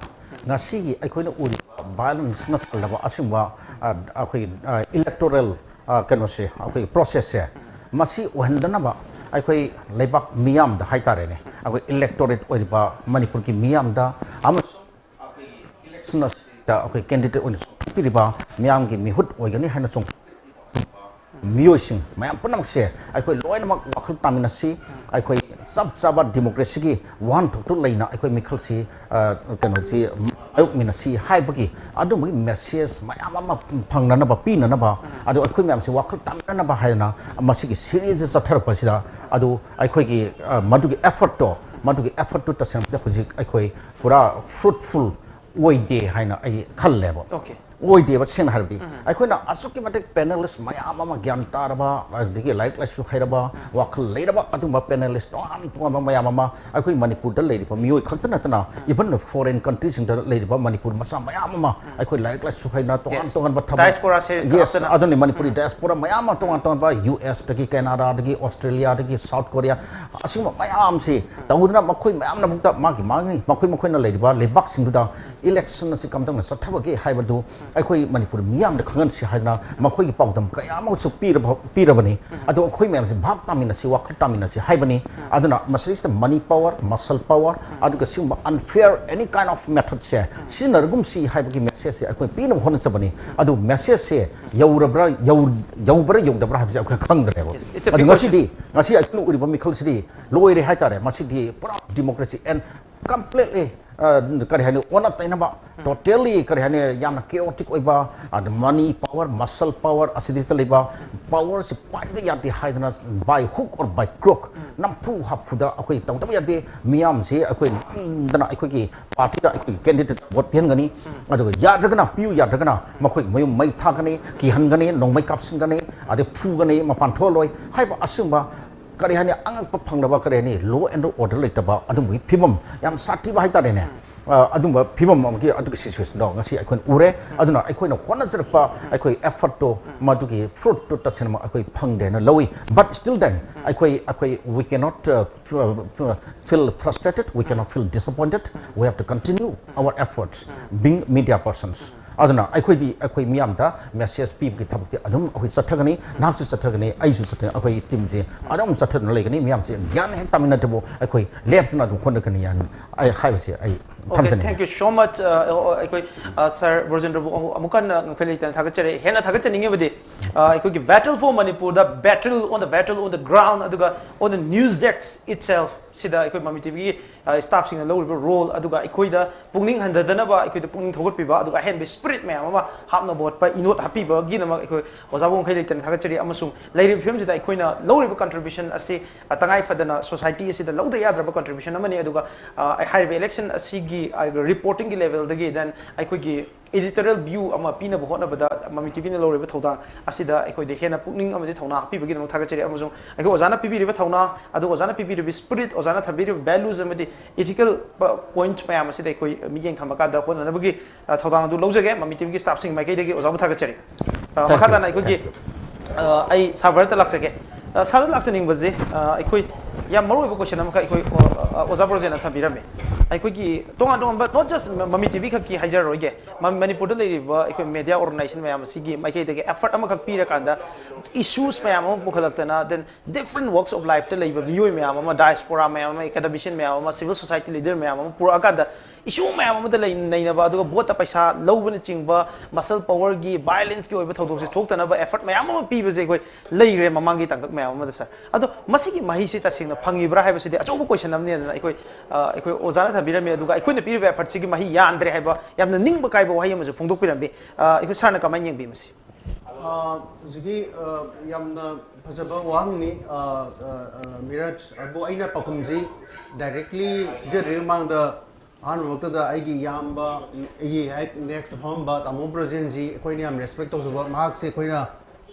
ꯉꯁꯤꯒꯤ ꯑꯩꯈꯣꯏꯅ ꯎꯔꯤꯕ violence ꯅ ꯊꯜꯂꯕ ꯑꯁꯤꯒꯨꯝꯕ, ꯑ, ꯑꯩꯈꯣꯏꯒꯤ, ꯑ, electoral, ꯑ, ꯀꯩꯅꯣꯁꯦ, ꯑꯩꯈꯣꯏꯒꯤ process ꯁꯦ, ꯃꯁꯤ ꯑꯣꯏꯍꯟꯗꯅꯕ ꯑꯩꯈꯣꯏ ꯂꯩꯕꯥꯛ ꯃꯤꯌꯥꯝꯗ ꯍꯥꯏꯇꯥꯔꯦꯅꯦ, ꯑꯩꯈꯣꯏ electorate ꯑꯣꯏꯔꯤꯕ ꯃꯅꯤꯄꯨꯔꯒꯤ ꯃꯤꯌꯥꯝꯗ ꯑꯃꯁꯨꯡ ꯑꯩꯈꯣꯏꯒꯤ election ꯑꯁꯤꯗ ꯑꯩꯈꯣꯏ candidate ꯑꯣꯏꯅ ꯆꯣꯡꯊꯣꯛꯄꯤꯔꯤꯕ ꯃꯤꯌꯥꯝꯒꯤ ꯃꯤꯍꯨꯠ ꯑꯣꯏꯒꯅꯤ ꯍꯥꯏꯅ ꯆꯣꯡꯊꯣꯛꯄꯤꯔꯤꯕ ꯃꯤꯑꯣꯏꯁꯤꯡ ꯃꯌꯥꯝ ꯄꯨꯝꯅꯃꯛꯁꯦ ꯑꯩꯈꯣꯏ ꯂꯣꯏꯅꯃꯛ ꯋꯥꯈꯜ ꯇꯥꯃꯤꯟꯅꯁꯤ꯫ ꯑꯩꯈꯣꯏ ꯆꯞ ꯆꯥꯕ ꯗꯤꯃꯣꯀ꯭ꯔꯦꯁꯤꯒꯤ ꯋꯥꯍꯟꯊꯣꯛꯇꯨ ꯂꯩꯅ ꯑꯩꯈꯣꯏ ꯃꯤꯈꯜꯁꯤ, ꯑ, ꯀꯩꯅꯣꯁꯤ ꯃꯥꯌꯣꯛꯃꯤꯟꯅꯁꯤ ꯍꯥꯏꯕꯒꯤ ꯑꯗꯨꯝꯕꯒꯤ ꯃꯦꯁꯦꯖ ꯃꯌꯥꯝ ꯑꯃ ꯐꯪꯅꯅꯕ, ꯄꯤꯅꯅꯕ, ꯑꯗꯨ ꯑꯩꯈꯣꯏ ꯃꯌꯥꯝꯁꯤ ꯋꯥꯈꯜ ꯇꯥꯃꯤꯟꯅꯅꯕ ꯍꯥꯏꯗꯅ ꯃꯁꯤꯒꯤ ꯁꯤꯔꯤꯁꯁꯦ ꯆꯠꯊꯔꯛꯄꯁꯤꯗ, ꯑꯗꯨ ꯑꯩꯈꯣꯏꯒꯤ, ꯑ, ꯃꯗꯨꯒꯤ ꯑꯦꯐꯔꯠꯇꯣ, ꯃꯗꯨꯒꯤ ꯑꯦꯐꯔꯠꯇꯨ ꯇꯁꯦꯡꯕꯗ ꯍꯧꯖꯤꯛ ꯑꯩꯈꯣꯏ ꯄꯨꯔꯥ ꯐ꯭ꯔꯨꯠꯐꯨꯜ ꯑꯣꯏꯗꯦ ꯍꯥꯏꯅ ꯑꯩ ꯈꯜꯂꯦꯕ꯫ Okay. ꯑꯣꯏꯗꯦꯕ꯫ ꯁꯦꯡꯅ ꯍꯥꯏꯔꯕꯗꯤ ꯑꯩꯈꯣꯏꯅ ꯑꯁꯨꯛꯀꯤ ꯃꯇꯤꯛ ꯄꯦꯅꯦꯂꯤꯁ ꯃꯌꯥꯝ ꯑꯃ, ꯒ꯭ꯌꯥꯟ ꯇꯥꯔꯕ, ꯑꯗꯒꯤ ꯂꯥꯏꯔꯤꯛ ꯂꯥꯏꯁꯨ ꯍꯩꯔꯕ, ꯋꯥꯈꯜ ꯂꯩꯔꯕ ꯑꯗꯨꯒꯨꯝꯕ ꯄꯦꯅꯦꯂꯤꯁ ꯇꯣꯉꯥꯟ ꯇꯣꯉꯥꯟꯕ ꯃꯌꯥꯝ ꯑꯃ ꯑꯩꯈꯣꯏ ꯃꯅꯤꯄꯨꯔꯗ ꯂꯩꯔꯤꯕ ꯃꯤꯑꯣꯏ ꯈꯛꯇ ꯅꯠꯇꯅ, even foreign countryꯁꯤꯡꯗ ꯂꯩꯔꯤꯕ ꯃꯅꯤꯄꯨꯔ ꯃꯆꯥ ꯃꯌꯥꯝ ꯑꯃ ꯑꯩꯈꯣꯏ ꯂꯥꯏꯔꯤꯛ ꯂꯥꯏꯁꯨ ꯍꯩꯅ ꯇꯣꯉꯥꯟ Yes. ꯇꯣꯉꯥꯟꯕ ꯊꯕꯛ, Diaspora series Yes, ꯉꯥꯛꯇꯅ꯫ ꯑꯗꯨꯅꯤ, ꯃꯅꯤꯄꯨꯔꯤ ꯗꯥꯏꯁꯄꯣꯔꯥ ꯃꯌꯥꯝ ꯑꯃ ꯇꯣꯉꯥꯟ ꯇꯣꯉꯥꯟꯕ, ꯌꯨ ꯑꯦꯁꯇꯒꯤ, ꯀꯦꯅꯥꯗꯥꯗꯒꯤ, ꯑꯣꯁꯇ꯭ꯔꯦꯂꯤꯌꯥꯗꯒꯤ, ꯁꯥꯎꯠ ꯀꯣꯔꯤꯌꯥ, ꯑꯁꯤꯒꯨꯝꯕ ꯃꯌꯥꯝꯁꯤ ꯇꯧꯗꯨꯅ ꯃꯈꯣꯏ ꯃꯌꯥꯝꯅꯃꯛꯇ ꯃꯥꯒꯤ ꯃꯥꯒꯤ ꯃꯈꯣꯏ ꯃꯈꯣꯏꯅ ꯂꯩꯔꯤꯕ ꯂꯩꯕꯥꯛꯁꯤꯡꯗꯨꯗ ꯏꯂꯦꯛꯁꯟ ꯑꯁꯤ ꯀꯝꯗꯧꯅ ꯆꯠꯊꯕꯒꯦ ꯍꯥꯏꯕꯗꯨ ꯑꯩꯈꯣꯏ ꯃꯅꯤꯄꯨꯔ ꯃꯤꯌꯥꯝꯗ ꯈꯪꯍꯟꯁꯤ ꯍꯥꯏꯗꯅ ꯃꯈꯣꯏꯒꯤ ꯄꯥꯎꯗꯝ ꯀꯌꯥ ꯑꯃꯁꯨ ꯄꯤꯔꯕ-, ꯄꯤꯔꯕꯅꯤ꯫ ꯑꯗꯣ ꯑꯩꯈꯣꯏ ꯃꯌꯥꯝꯁꯤ ꯚꯥꯞ ꯇꯥꯃꯤꯟꯅꯁꯤ, ꯋꯥꯈꯜ ꯇꯥꯃꯤꯟꯅꯁꯤ ꯍꯥꯏꯕꯅꯤ꯫ ꯑꯗꯨꯅ ꯃꯁꯤꯗꯩꯁꯤꯗ money power, muscle power, ꯑꯗꯨꯒ ꯁꯤꯒꯨꯝꯕ unfair any kind of methodꯁꯦ ꯁꯤꯖꯤꯟꯅꯔꯒꯨꯝꯁꯤ ꯍꯥꯏꯕꯒꯤ ꯃꯦꯁꯦꯖꯁꯦ ꯑꯩꯈꯣꯏ ꯄꯤꯅꯕ ꯍꯣꯠꯅꯖꯕꯅꯤ꯫ ꯑꯗꯨ ꯃꯦꯁꯦꯖꯁꯦ ꯌꯧꯔꯕ꯭ꯔꯥ, ꯌꯧ-, ꯌꯧꯕ꯭ꯔꯥ ꯌꯧꯗꯕ꯭ꯔꯥ ꯍꯥꯏꯕꯁꯦ ꯑꯩꯈꯣꯏ ꯈꯪꯗ꯭ꯔꯦꯕ꯫ Yes, it's a ꯑꯗꯨ big ꯉꯁꯤꯗꯤ, ꯉꯁꯤ ꯑꯩꯈꯣꯏꯅ ꯎꯔꯤꯕ ꯃꯤꯈꯜꯁꯤꯗꯤ ꯂꯣꯏꯔꯦ ꯍꯥꯏꯇꯥꯔꯦ꯫ ꯃꯁꯤꯗꯤ ꯄꯨꯔꯥ democracy and completely, ꯑ, ꯀꯔꯤ ꯍꯥꯏꯅꯤ, ꯑꯣꯟꯅ ꯇꯩꯅꯕ, totally, ꯀꯔꯤ ꯍꯥꯏꯅꯤ, ꯌꯥꯝꯅ chaotic ꯑꯣꯏꯕ, ꯑꯗ money power, muscle power, ꯑꯁꯤꯗꯩꯗ ꯂꯩꯕ powerꯁꯤ ꯄꯥꯏꯕ ꯌꯥꯗꯦ ꯍꯥꯏꯗꯅ by hook or by crook, ꯅꯝꯐꯨ ꯍꯥꯐꯨꯗ ꯑꯩꯈꯣꯏ ꯇꯧꯗꯕ ꯌꯥꯗꯦ꯫ ꯃꯤꯌꯥꯝꯁꯤ ꯑꯩꯈꯣꯏ ꯅꯝꯗꯅ ꯑꯩꯈꯣꯏꯒꯤ ꯄꯥꯔꯇꯤꯗ ꯑꯩꯈꯣꯏꯒꯤ candidate vote ꯄꯤꯍꯟꯒꯅꯤ꯫ ꯑꯗꯨꯒ ꯌꯥꯗ꯭ꯔꯒꯅ, ꯄꯤꯌꯨ ꯌꯥꯗ꯭ꯔꯒꯅ ꯃꯈꯣꯏꯒꯤ ꯃꯌꯨꯝ ꯃꯩ ꯊꯥꯒꯅꯤ, ꯀꯤꯍꯟꯒꯅꯤ, ꯅꯣꯡꯃꯩ ꯀꯥꯞꯁꯤꯟꯒꯅꯤ, ꯑꯗꯩ ꯐꯨꯒꯅꯤ, ꯃꯄꯥꯟ ꯊꯣꯛꯍꯜꯂꯣꯏ ꯍꯥꯏꯕ ꯑꯁꯤꯒꯨꯝꯕ ꯀꯔꯤ ꯍꯥꯏꯅꯤ, ꯑꯉꯛꯄ ꯐꯪꯂꯕ, ꯀꯔꯤ ꯍꯥꯏꯅꯤ, law and order ꯂꯩꯇꯕ ꯑꯗꯨꯝꯕꯒꯤ ꯐꯤꯕꯝ ꯌꯥꯝ ꯁꯥꯊꯤꯕ ꯍꯥꯏꯇꯥꯔꯦꯅꯦ꯫ ꯑ, ꯑꯗꯨꯝꯕ ꯐꯤꯕꯝ ꯑꯃꯒꯤ ꯑꯗꯨꯒꯤ situationꯗꯣ ꯉꯁꯤ ꯑꯩꯈꯣꯏꯅ ꯎꯔꯦ꯫ ꯑꯗꯨꯅ ꯑꯩꯈꯣꯏꯅ ꯍꯣꯠꯅꯖꯔꯛꯄ ꯑꯩꯈꯣꯏ effortꯇꯣ, ꯃꯗꯨꯒꯤ fruitꯇꯣ ꯇꯁꯦꯡꯅꯃꯛ ꯑꯩꯈꯣꯏ ꯐꯪꯗꯦꯅ ꯂꯧꯏ꯫ But still then, ꯑꯩꯈꯣꯏ, ꯑꯩꯈꯣꯏ, we cannot, uh, f-, f-, feel frustrated, we cannot feel disappointed, we have to continue our efforts being media persons. ꯑꯗꯨꯅ ꯑꯩꯈꯣꯏꯗꯤ ꯑꯩꯈꯣꯏ ꯃꯤꯌꯥꯝꯗ ꯃꯦꯁꯦꯖ ꯄꯤꯕꯒꯤ ꯊꯕꯛꯇꯤ ꯑꯗꯨꯝ ꯑꯩꯈꯣꯏ ꯆꯠꯊꯒꯅꯤ, ꯅꯍꯥꯛꯁꯨ ꯆꯠꯊꯒꯅꯤ, ꯑꯩꯁꯨ ꯆꯠꯊꯒꯅꯤ, ꯑꯩꯈꯣꯏ ꯇꯤꯝꯁꯦ ꯑꯗꯨꯝ ꯆꯠꯊꯗꯨꯅ ꯂꯩꯒꯅꯤ꯫ ꯃꯤꯌꯥꯝꯁꯦ ꯒ꯭ꯌꯥꯟ ꯍꯦꯛ ꯇꯥꯃꯤꯟꯅꯗ꯭ꯔꯕꯨ ꯑꯩꯈꯣꯏ ꯂꯦꯞꯇꯅ ꯑꯗꯨꯝ ꯍꯣꯠꯅꯒꯅꯤ ꯍꯥꯏꯅ ꯑꯩ ꯍꯥꯏꯕꯁꯦ ꯑꯩ Okay, thank you so much. ꯑꯩꯈꯣꯏ ꯁꯥꯔ ꯕ꯭ꯔꯣꯖꯦꯟꯗ꯭ꯔꯕꯨ ꯑꯃꯨꯛ ꯍꯟꯅ ꯉꯝꯈꯩ ꯂꯩꯇꯅ ꯊꯥꯒꯠꯆꯔꯤ꯫ ꯍꯦꯟꯅ ꯊꯥꯒꯠꯆꯅꯤꯡꯉꯤꯕꯗꯤ ꯑꯩꯈꯣꯏꯒꯤ Battle for Manipur, the battle on the battle on the ground, ꯑꯗꯨꯒ on the news desk itself ꯁꯤꯗ ꯑꯩꯈꯣꯏ ꯃꯃꯤ ꯇꯤꯚꯤꯒꯤ ꯁ꯭ꯇꯥꯐꯁꯤꯡꯅ ꯂꯧꯔꯤꯕ ꯔꯣꯜ, ꯑꯗꯨꯒ ꯑꯩꯈꯣꯏꯗ ꯄꯨꯛꯅꯤꯡ ꯍꯟꯊꯗꯅꯕ ꯑꯩꯈꯣꯏꯗ ꯄꯨꯛꯅꯤꯡ ꯊꯧꯒꯠꯄꯤꯕ, ꯑꯗꯨꯒ ꯑꯍꯦꯟꯕ ꯁ꯭ꯄꯤꯔꯤꯠ ꯃꯌꯥꯝ ꯑꯃ ꯍꯥꯞꯅꯕ ꯍꯣꯠꯄ, ꯏꯅꯣꯠ ꯍꯥꯞꯄꯤꯕꯒꯤꯗꯃꯛ ꯑꯩꯈꯣꯏ ꯑꯣꯖꯥꯕꯨ ꯉꯝꯈꯩ ꯂꯩꯇꯅ ꯊꯥꯒꯠꯆꯔꯤ꯫ ꯑꯃꯁꯨꯡ ꯂꯩꯔꯤꯕ ꯐꯤꯕꯝꯁꯤꯗ ꯑꯩꯈꯣꯏꯅ ꯂꯧꯔꯤꯕ ꯀꯟꯇ꯭ꯔꯤꯕ꯭ꯌꯨꯁꯟ ꯑꯁꯤ ꯇꯉꯥꯏ ꯐꯗꯅ ꯁꯣꯁꯥꯏꯇꯤ ꯑꯁꯤꯗ ꯂꯧꯗ ꯌꯥꯗ꯭ꯔꯕ ꯀꯟꯇ꯭ꯔꯤꯕ꯭ꯌꯨꯁꯟ ꯑꯃꯅꯤ꯫ ꯑꯗꯨꯒ ꯍꯥꯏꯔꯤꯕ ꯏꯂꯦꯛꯁꯟ ꯑꯁꯤꯒꯤ ꯔꯤꯄꯣꯔꯇꯤꯡꯒꯤ ꯂꯦꯚꯦꯜꯗꯒꯤ, then ꯑꯩꯈꯣꯏꯒꯤ editorial view ꯑꯃ ꯄꯤꯅꯕ ꯍꯣꯠꯅꯕꯗ ꯃꯃꯤ ꯇꯤꯚꯤꯅ ꯂꯧꯔꯤꯕ ꯊꯧꯗꯥꯡ ꯑꯁꯤꯗ ꯑꯩꯈꯣꯏꯗ ꯍꯦꯟꯅ ꯄꯨꯛꯅꯤꯡ ꯑꯃꯗꯤ ꯊꯧꯅꯥ ꯍꯥꯞꯄꯤꯕꯒꯤꯗꯃꯛ ꯊꯥꯒꯠꯆꯔꯤ꯫ ꯑꯃꯁꯨꯡ ꯑꯩꯈꯣꯏ ꯑꯣꯖꯥꯅ ꯄꯤꯕꯤꯔꯤꯕ ꯊꯧꯅꯥ, ꯑꯗꯨꯒ ꯑꯣꯖꯥꯅ ꯄꯤꯕꯤꯔꯤꯕ ꯁ꯭ꯄꯤꯔꯤꯠ, ꯑꯣꯖꯥꯅ ꯊꯝꯕꯤꯔꯤꯕ ꯚꯦꯂꯨꯁ ꯑꯃꯗꯤ ꯏꯊꯤꯀꯦꯜ ꯄꯣꯏꯟꯠ ꯃꯌꯥꯝ ꯑꯁꯤꯗ ꯑꯩꯈꯣꯏ ꯃꯤꯠꯌꯦꯡ ꯊꯝꯕ ꯀꯥꯟꯗ ꯍꯣꯠꯅꯅꯕꯒꯤ ꯊꯧꯗꯥꯡ ꯑꯗꯨ ꯂꯧꯖꯒꯦ꯫ ꯃꯃꯤ ꯇꯤꯚꯤꯒꯤ ꯁ꯭ꯇꯥꯐꯁꯤꯡ ꯃꯥꯏꯀꯩꯗꯒꯤ ꯑꯣꯖꯥꯕꯨ ꯊꯥꯒꯠꯆꯔꯤ꯫ ꯃꯈꯥ ꯇꯥꯅ ꯑꯩꯈꯣꯏꯒꯤ ꯑꯩ ꯁꯥꯔ ꯚꯥꯔꯠꯇ ꯂꯥꯛꯆꯒꯦ꯫ ꯁꯥꯔꯗ ꯂꯥꯛꯆꯅꯤꯡꯕꯁꯦ, ꯑꯩꯈꯣꯏ ꯌꯥꯝ ꯃꯔꯨꯑꯣꯏꯕ ꯀꯣꯏꯁꯟ ꯑꯃꯈꯛ ꯑꯩꯈꯣꯏ ꯑꯣꯖꯥ ꯕ꯭ꯔꯣꯖꯦꯟꯅ ꯊꯝꯕꯤꯔꯝꯃꯤ꯫ ꯑꯩꯈꯣꯏꯒꯤ ꯇꯣꯉꯥꯟ ꯇꯣꯉꯥꯟꯕ, not just ꯃꯃꯤ ꯇꯤꯚꯤ ꯈꯛꯀꯤ ꯍꯥꯏꯖꯔꯔꯣꯏꯒꯦ, ꯃꯅꯤꯄꯨꯔꯗ ꯂꯩꯔꯤꯕ ꯑꯩꯈꯣꯏ ꯃꯦꯗꯤꯌꯥ ꯑꯣꯔꯒꯅꯥꯏꯖꯦꯁꯟ ꯃꯌꯥꯝ ꯑꯁꯤꯒꯤ ꯃꯥꯏꯀꯩꯗꯒꯤ ꯑꯦꯐꯔꯠ ꯑꯃꯈꯛ ꯄꯤꯔꯀꯥꯟꯗ ꯏꯁꯨꯁ ꯃꯌꯥꯝ ꯑꯃ ꯄꯨꯈꯠꯂꯛꯇꯅ, then different walks of lifeꯇ ꯂꯩꯕ ꯃꯤꯑꯣꯏ ꯃꯌꯥꯝ ꯑꯃ, ꯗꯥꯏꯁꯄꯣꯔꯥ ꯃꯌꯥꯝ ꯑꯃ, ꯑꯦꯀꯥꯗꯃꯤꯁꯤꯌꯟ ꯃꯌꯥꯝ ꯑꯃ, ꯁꯤꯚꯤꯜ ꯁꯣꯁꯥꯏꯇꯤ ꯂꯤꯗꯔ ꯃꯌꯥꯝ ꯑꯃ ꯄꯨꯔꯛꯑꯀꯥꯟꯗ ꯏꯁꯨ ꯃꯌꯥꯝ ꯑꯃꯗ ꯂꯩ ꯅꯩꯅꯕ, ꯑꯗꯨꯒ ꯚꯣꯠꯇ ꯄꯩꯁꯥ ꯂꯧꯕꯅꯆꯤꯡꯕ, ꯃꯁꯜ ꯄꯋꯔꯒꯤ, ꯚꯥꯏꯂꯦꯟꯁꯀꯤ ꯑꯣꯏꯕ ꯊꯧꯗꯣꯛꯁꯦ ꯊꯣꯛꯇꯅꯕ ꯑꯦꯐꯔꯠ ꯃꯌꯥꯝ ꯑꯃ ꯄꯤꯕꯁꯦ ꯑꯩꯈꯣꯏ ꯂꯩꯈ꯭ꯔꯦ ꯃꯃꯥꯡꯒꯤ ꯇꯥꯡꯀꯛ ꯃꯌꯥꯝ ꯑꯃꯗ, ꯁꯥꯔ꯫ ꯑꯗꯣ ꯃꯁꯤꯒꯤ ꯃꯍꯩꯁꯤ ꯇꯁꯦꯡꯅ ꯐꯪꯉꯤꯕ꯭ꯔꯥ ꯍꯥꯏꯕꯁꯤꯗꯤ ꯑꯆꯧꯕ ꯀꯣꯏꯁꯟ ꯑꯃꯅꯦꯗꯅ ꯑꯩꯈꯣꯏ ꯑꯩꯈꯣꯏ ꯑꯣꯖꯥꯅ ꯊꯝꯕꯤꯔꯝꯃꯤ꯫ ꯑꯗꯨꯒ ꯑꯩꯈꯣꯏꯅ ꯄꯤꯔꯤꯕ ꯑꯦꯐꯔꯠꯁꯤꯒꯤ ꯃꯍꯩ ꯌꯥꯟꯗ꯭ꯔꯦ ꯍꯥꯏꯕ ꯌꯥꯝꯅ ꯅꯤꯡꯕ ꯀꯥꯏꯕ ꯋꯥꯍꯩ ꯑꯃꯁꯨ ꯐꯣꯡꯗꯣꯛꯄꯤꯔꯝꯃꯤ꯫ ꯑꯩꯈꯣꯏ ꯁꯥꯔꯅ ꯀꯃꯥꯏꯅ ꯌꯦꯡꯕꯤ ꯃꯁꯤ? ꯍꯧꯖꯤꯛꯀꯤ ꯌꯥꯝꯅ ꯐꯖꯕ ꯋꯥꯍꯪꯅꯤ꯫ ꯃꯤꯔꯥꯖ ꯑꯗꯣ, ꯑꯩꯅ ꯄꯥꯎꯈꯨꯝꯁꯤ ꯗꯥꯏꯔꯦꯛꯂꯤ ꯄꯤꯖꯗ꯭ꯔꯤꯉꯩ ꯃꯃꯥꯡꯗ, ꯑꯍꯥꯟꯕꯃꯛꯇꯗ ꯑꯩꯒꯤ ꯏꯌꯥꯝꯕ, ꯑꯩꯒꯤ ꯍꯦꯛ ꯅꯦꯛꯁ ꯐꯝꯃꯝꯕ ꯇꯥꯃꯣ ꯕ꯭ꯔꯖꯦꯟꯖꯤ, ꯑꯩꯈꯣꯏꯅ ꯌꯥꯝ ꯔꯦꯁꯄꯦꯛ ꯇꯧꯖꯕ, ꯃꯍꯥꯛꯁꯦ ꯑꯩꯈꯣꯏꯅ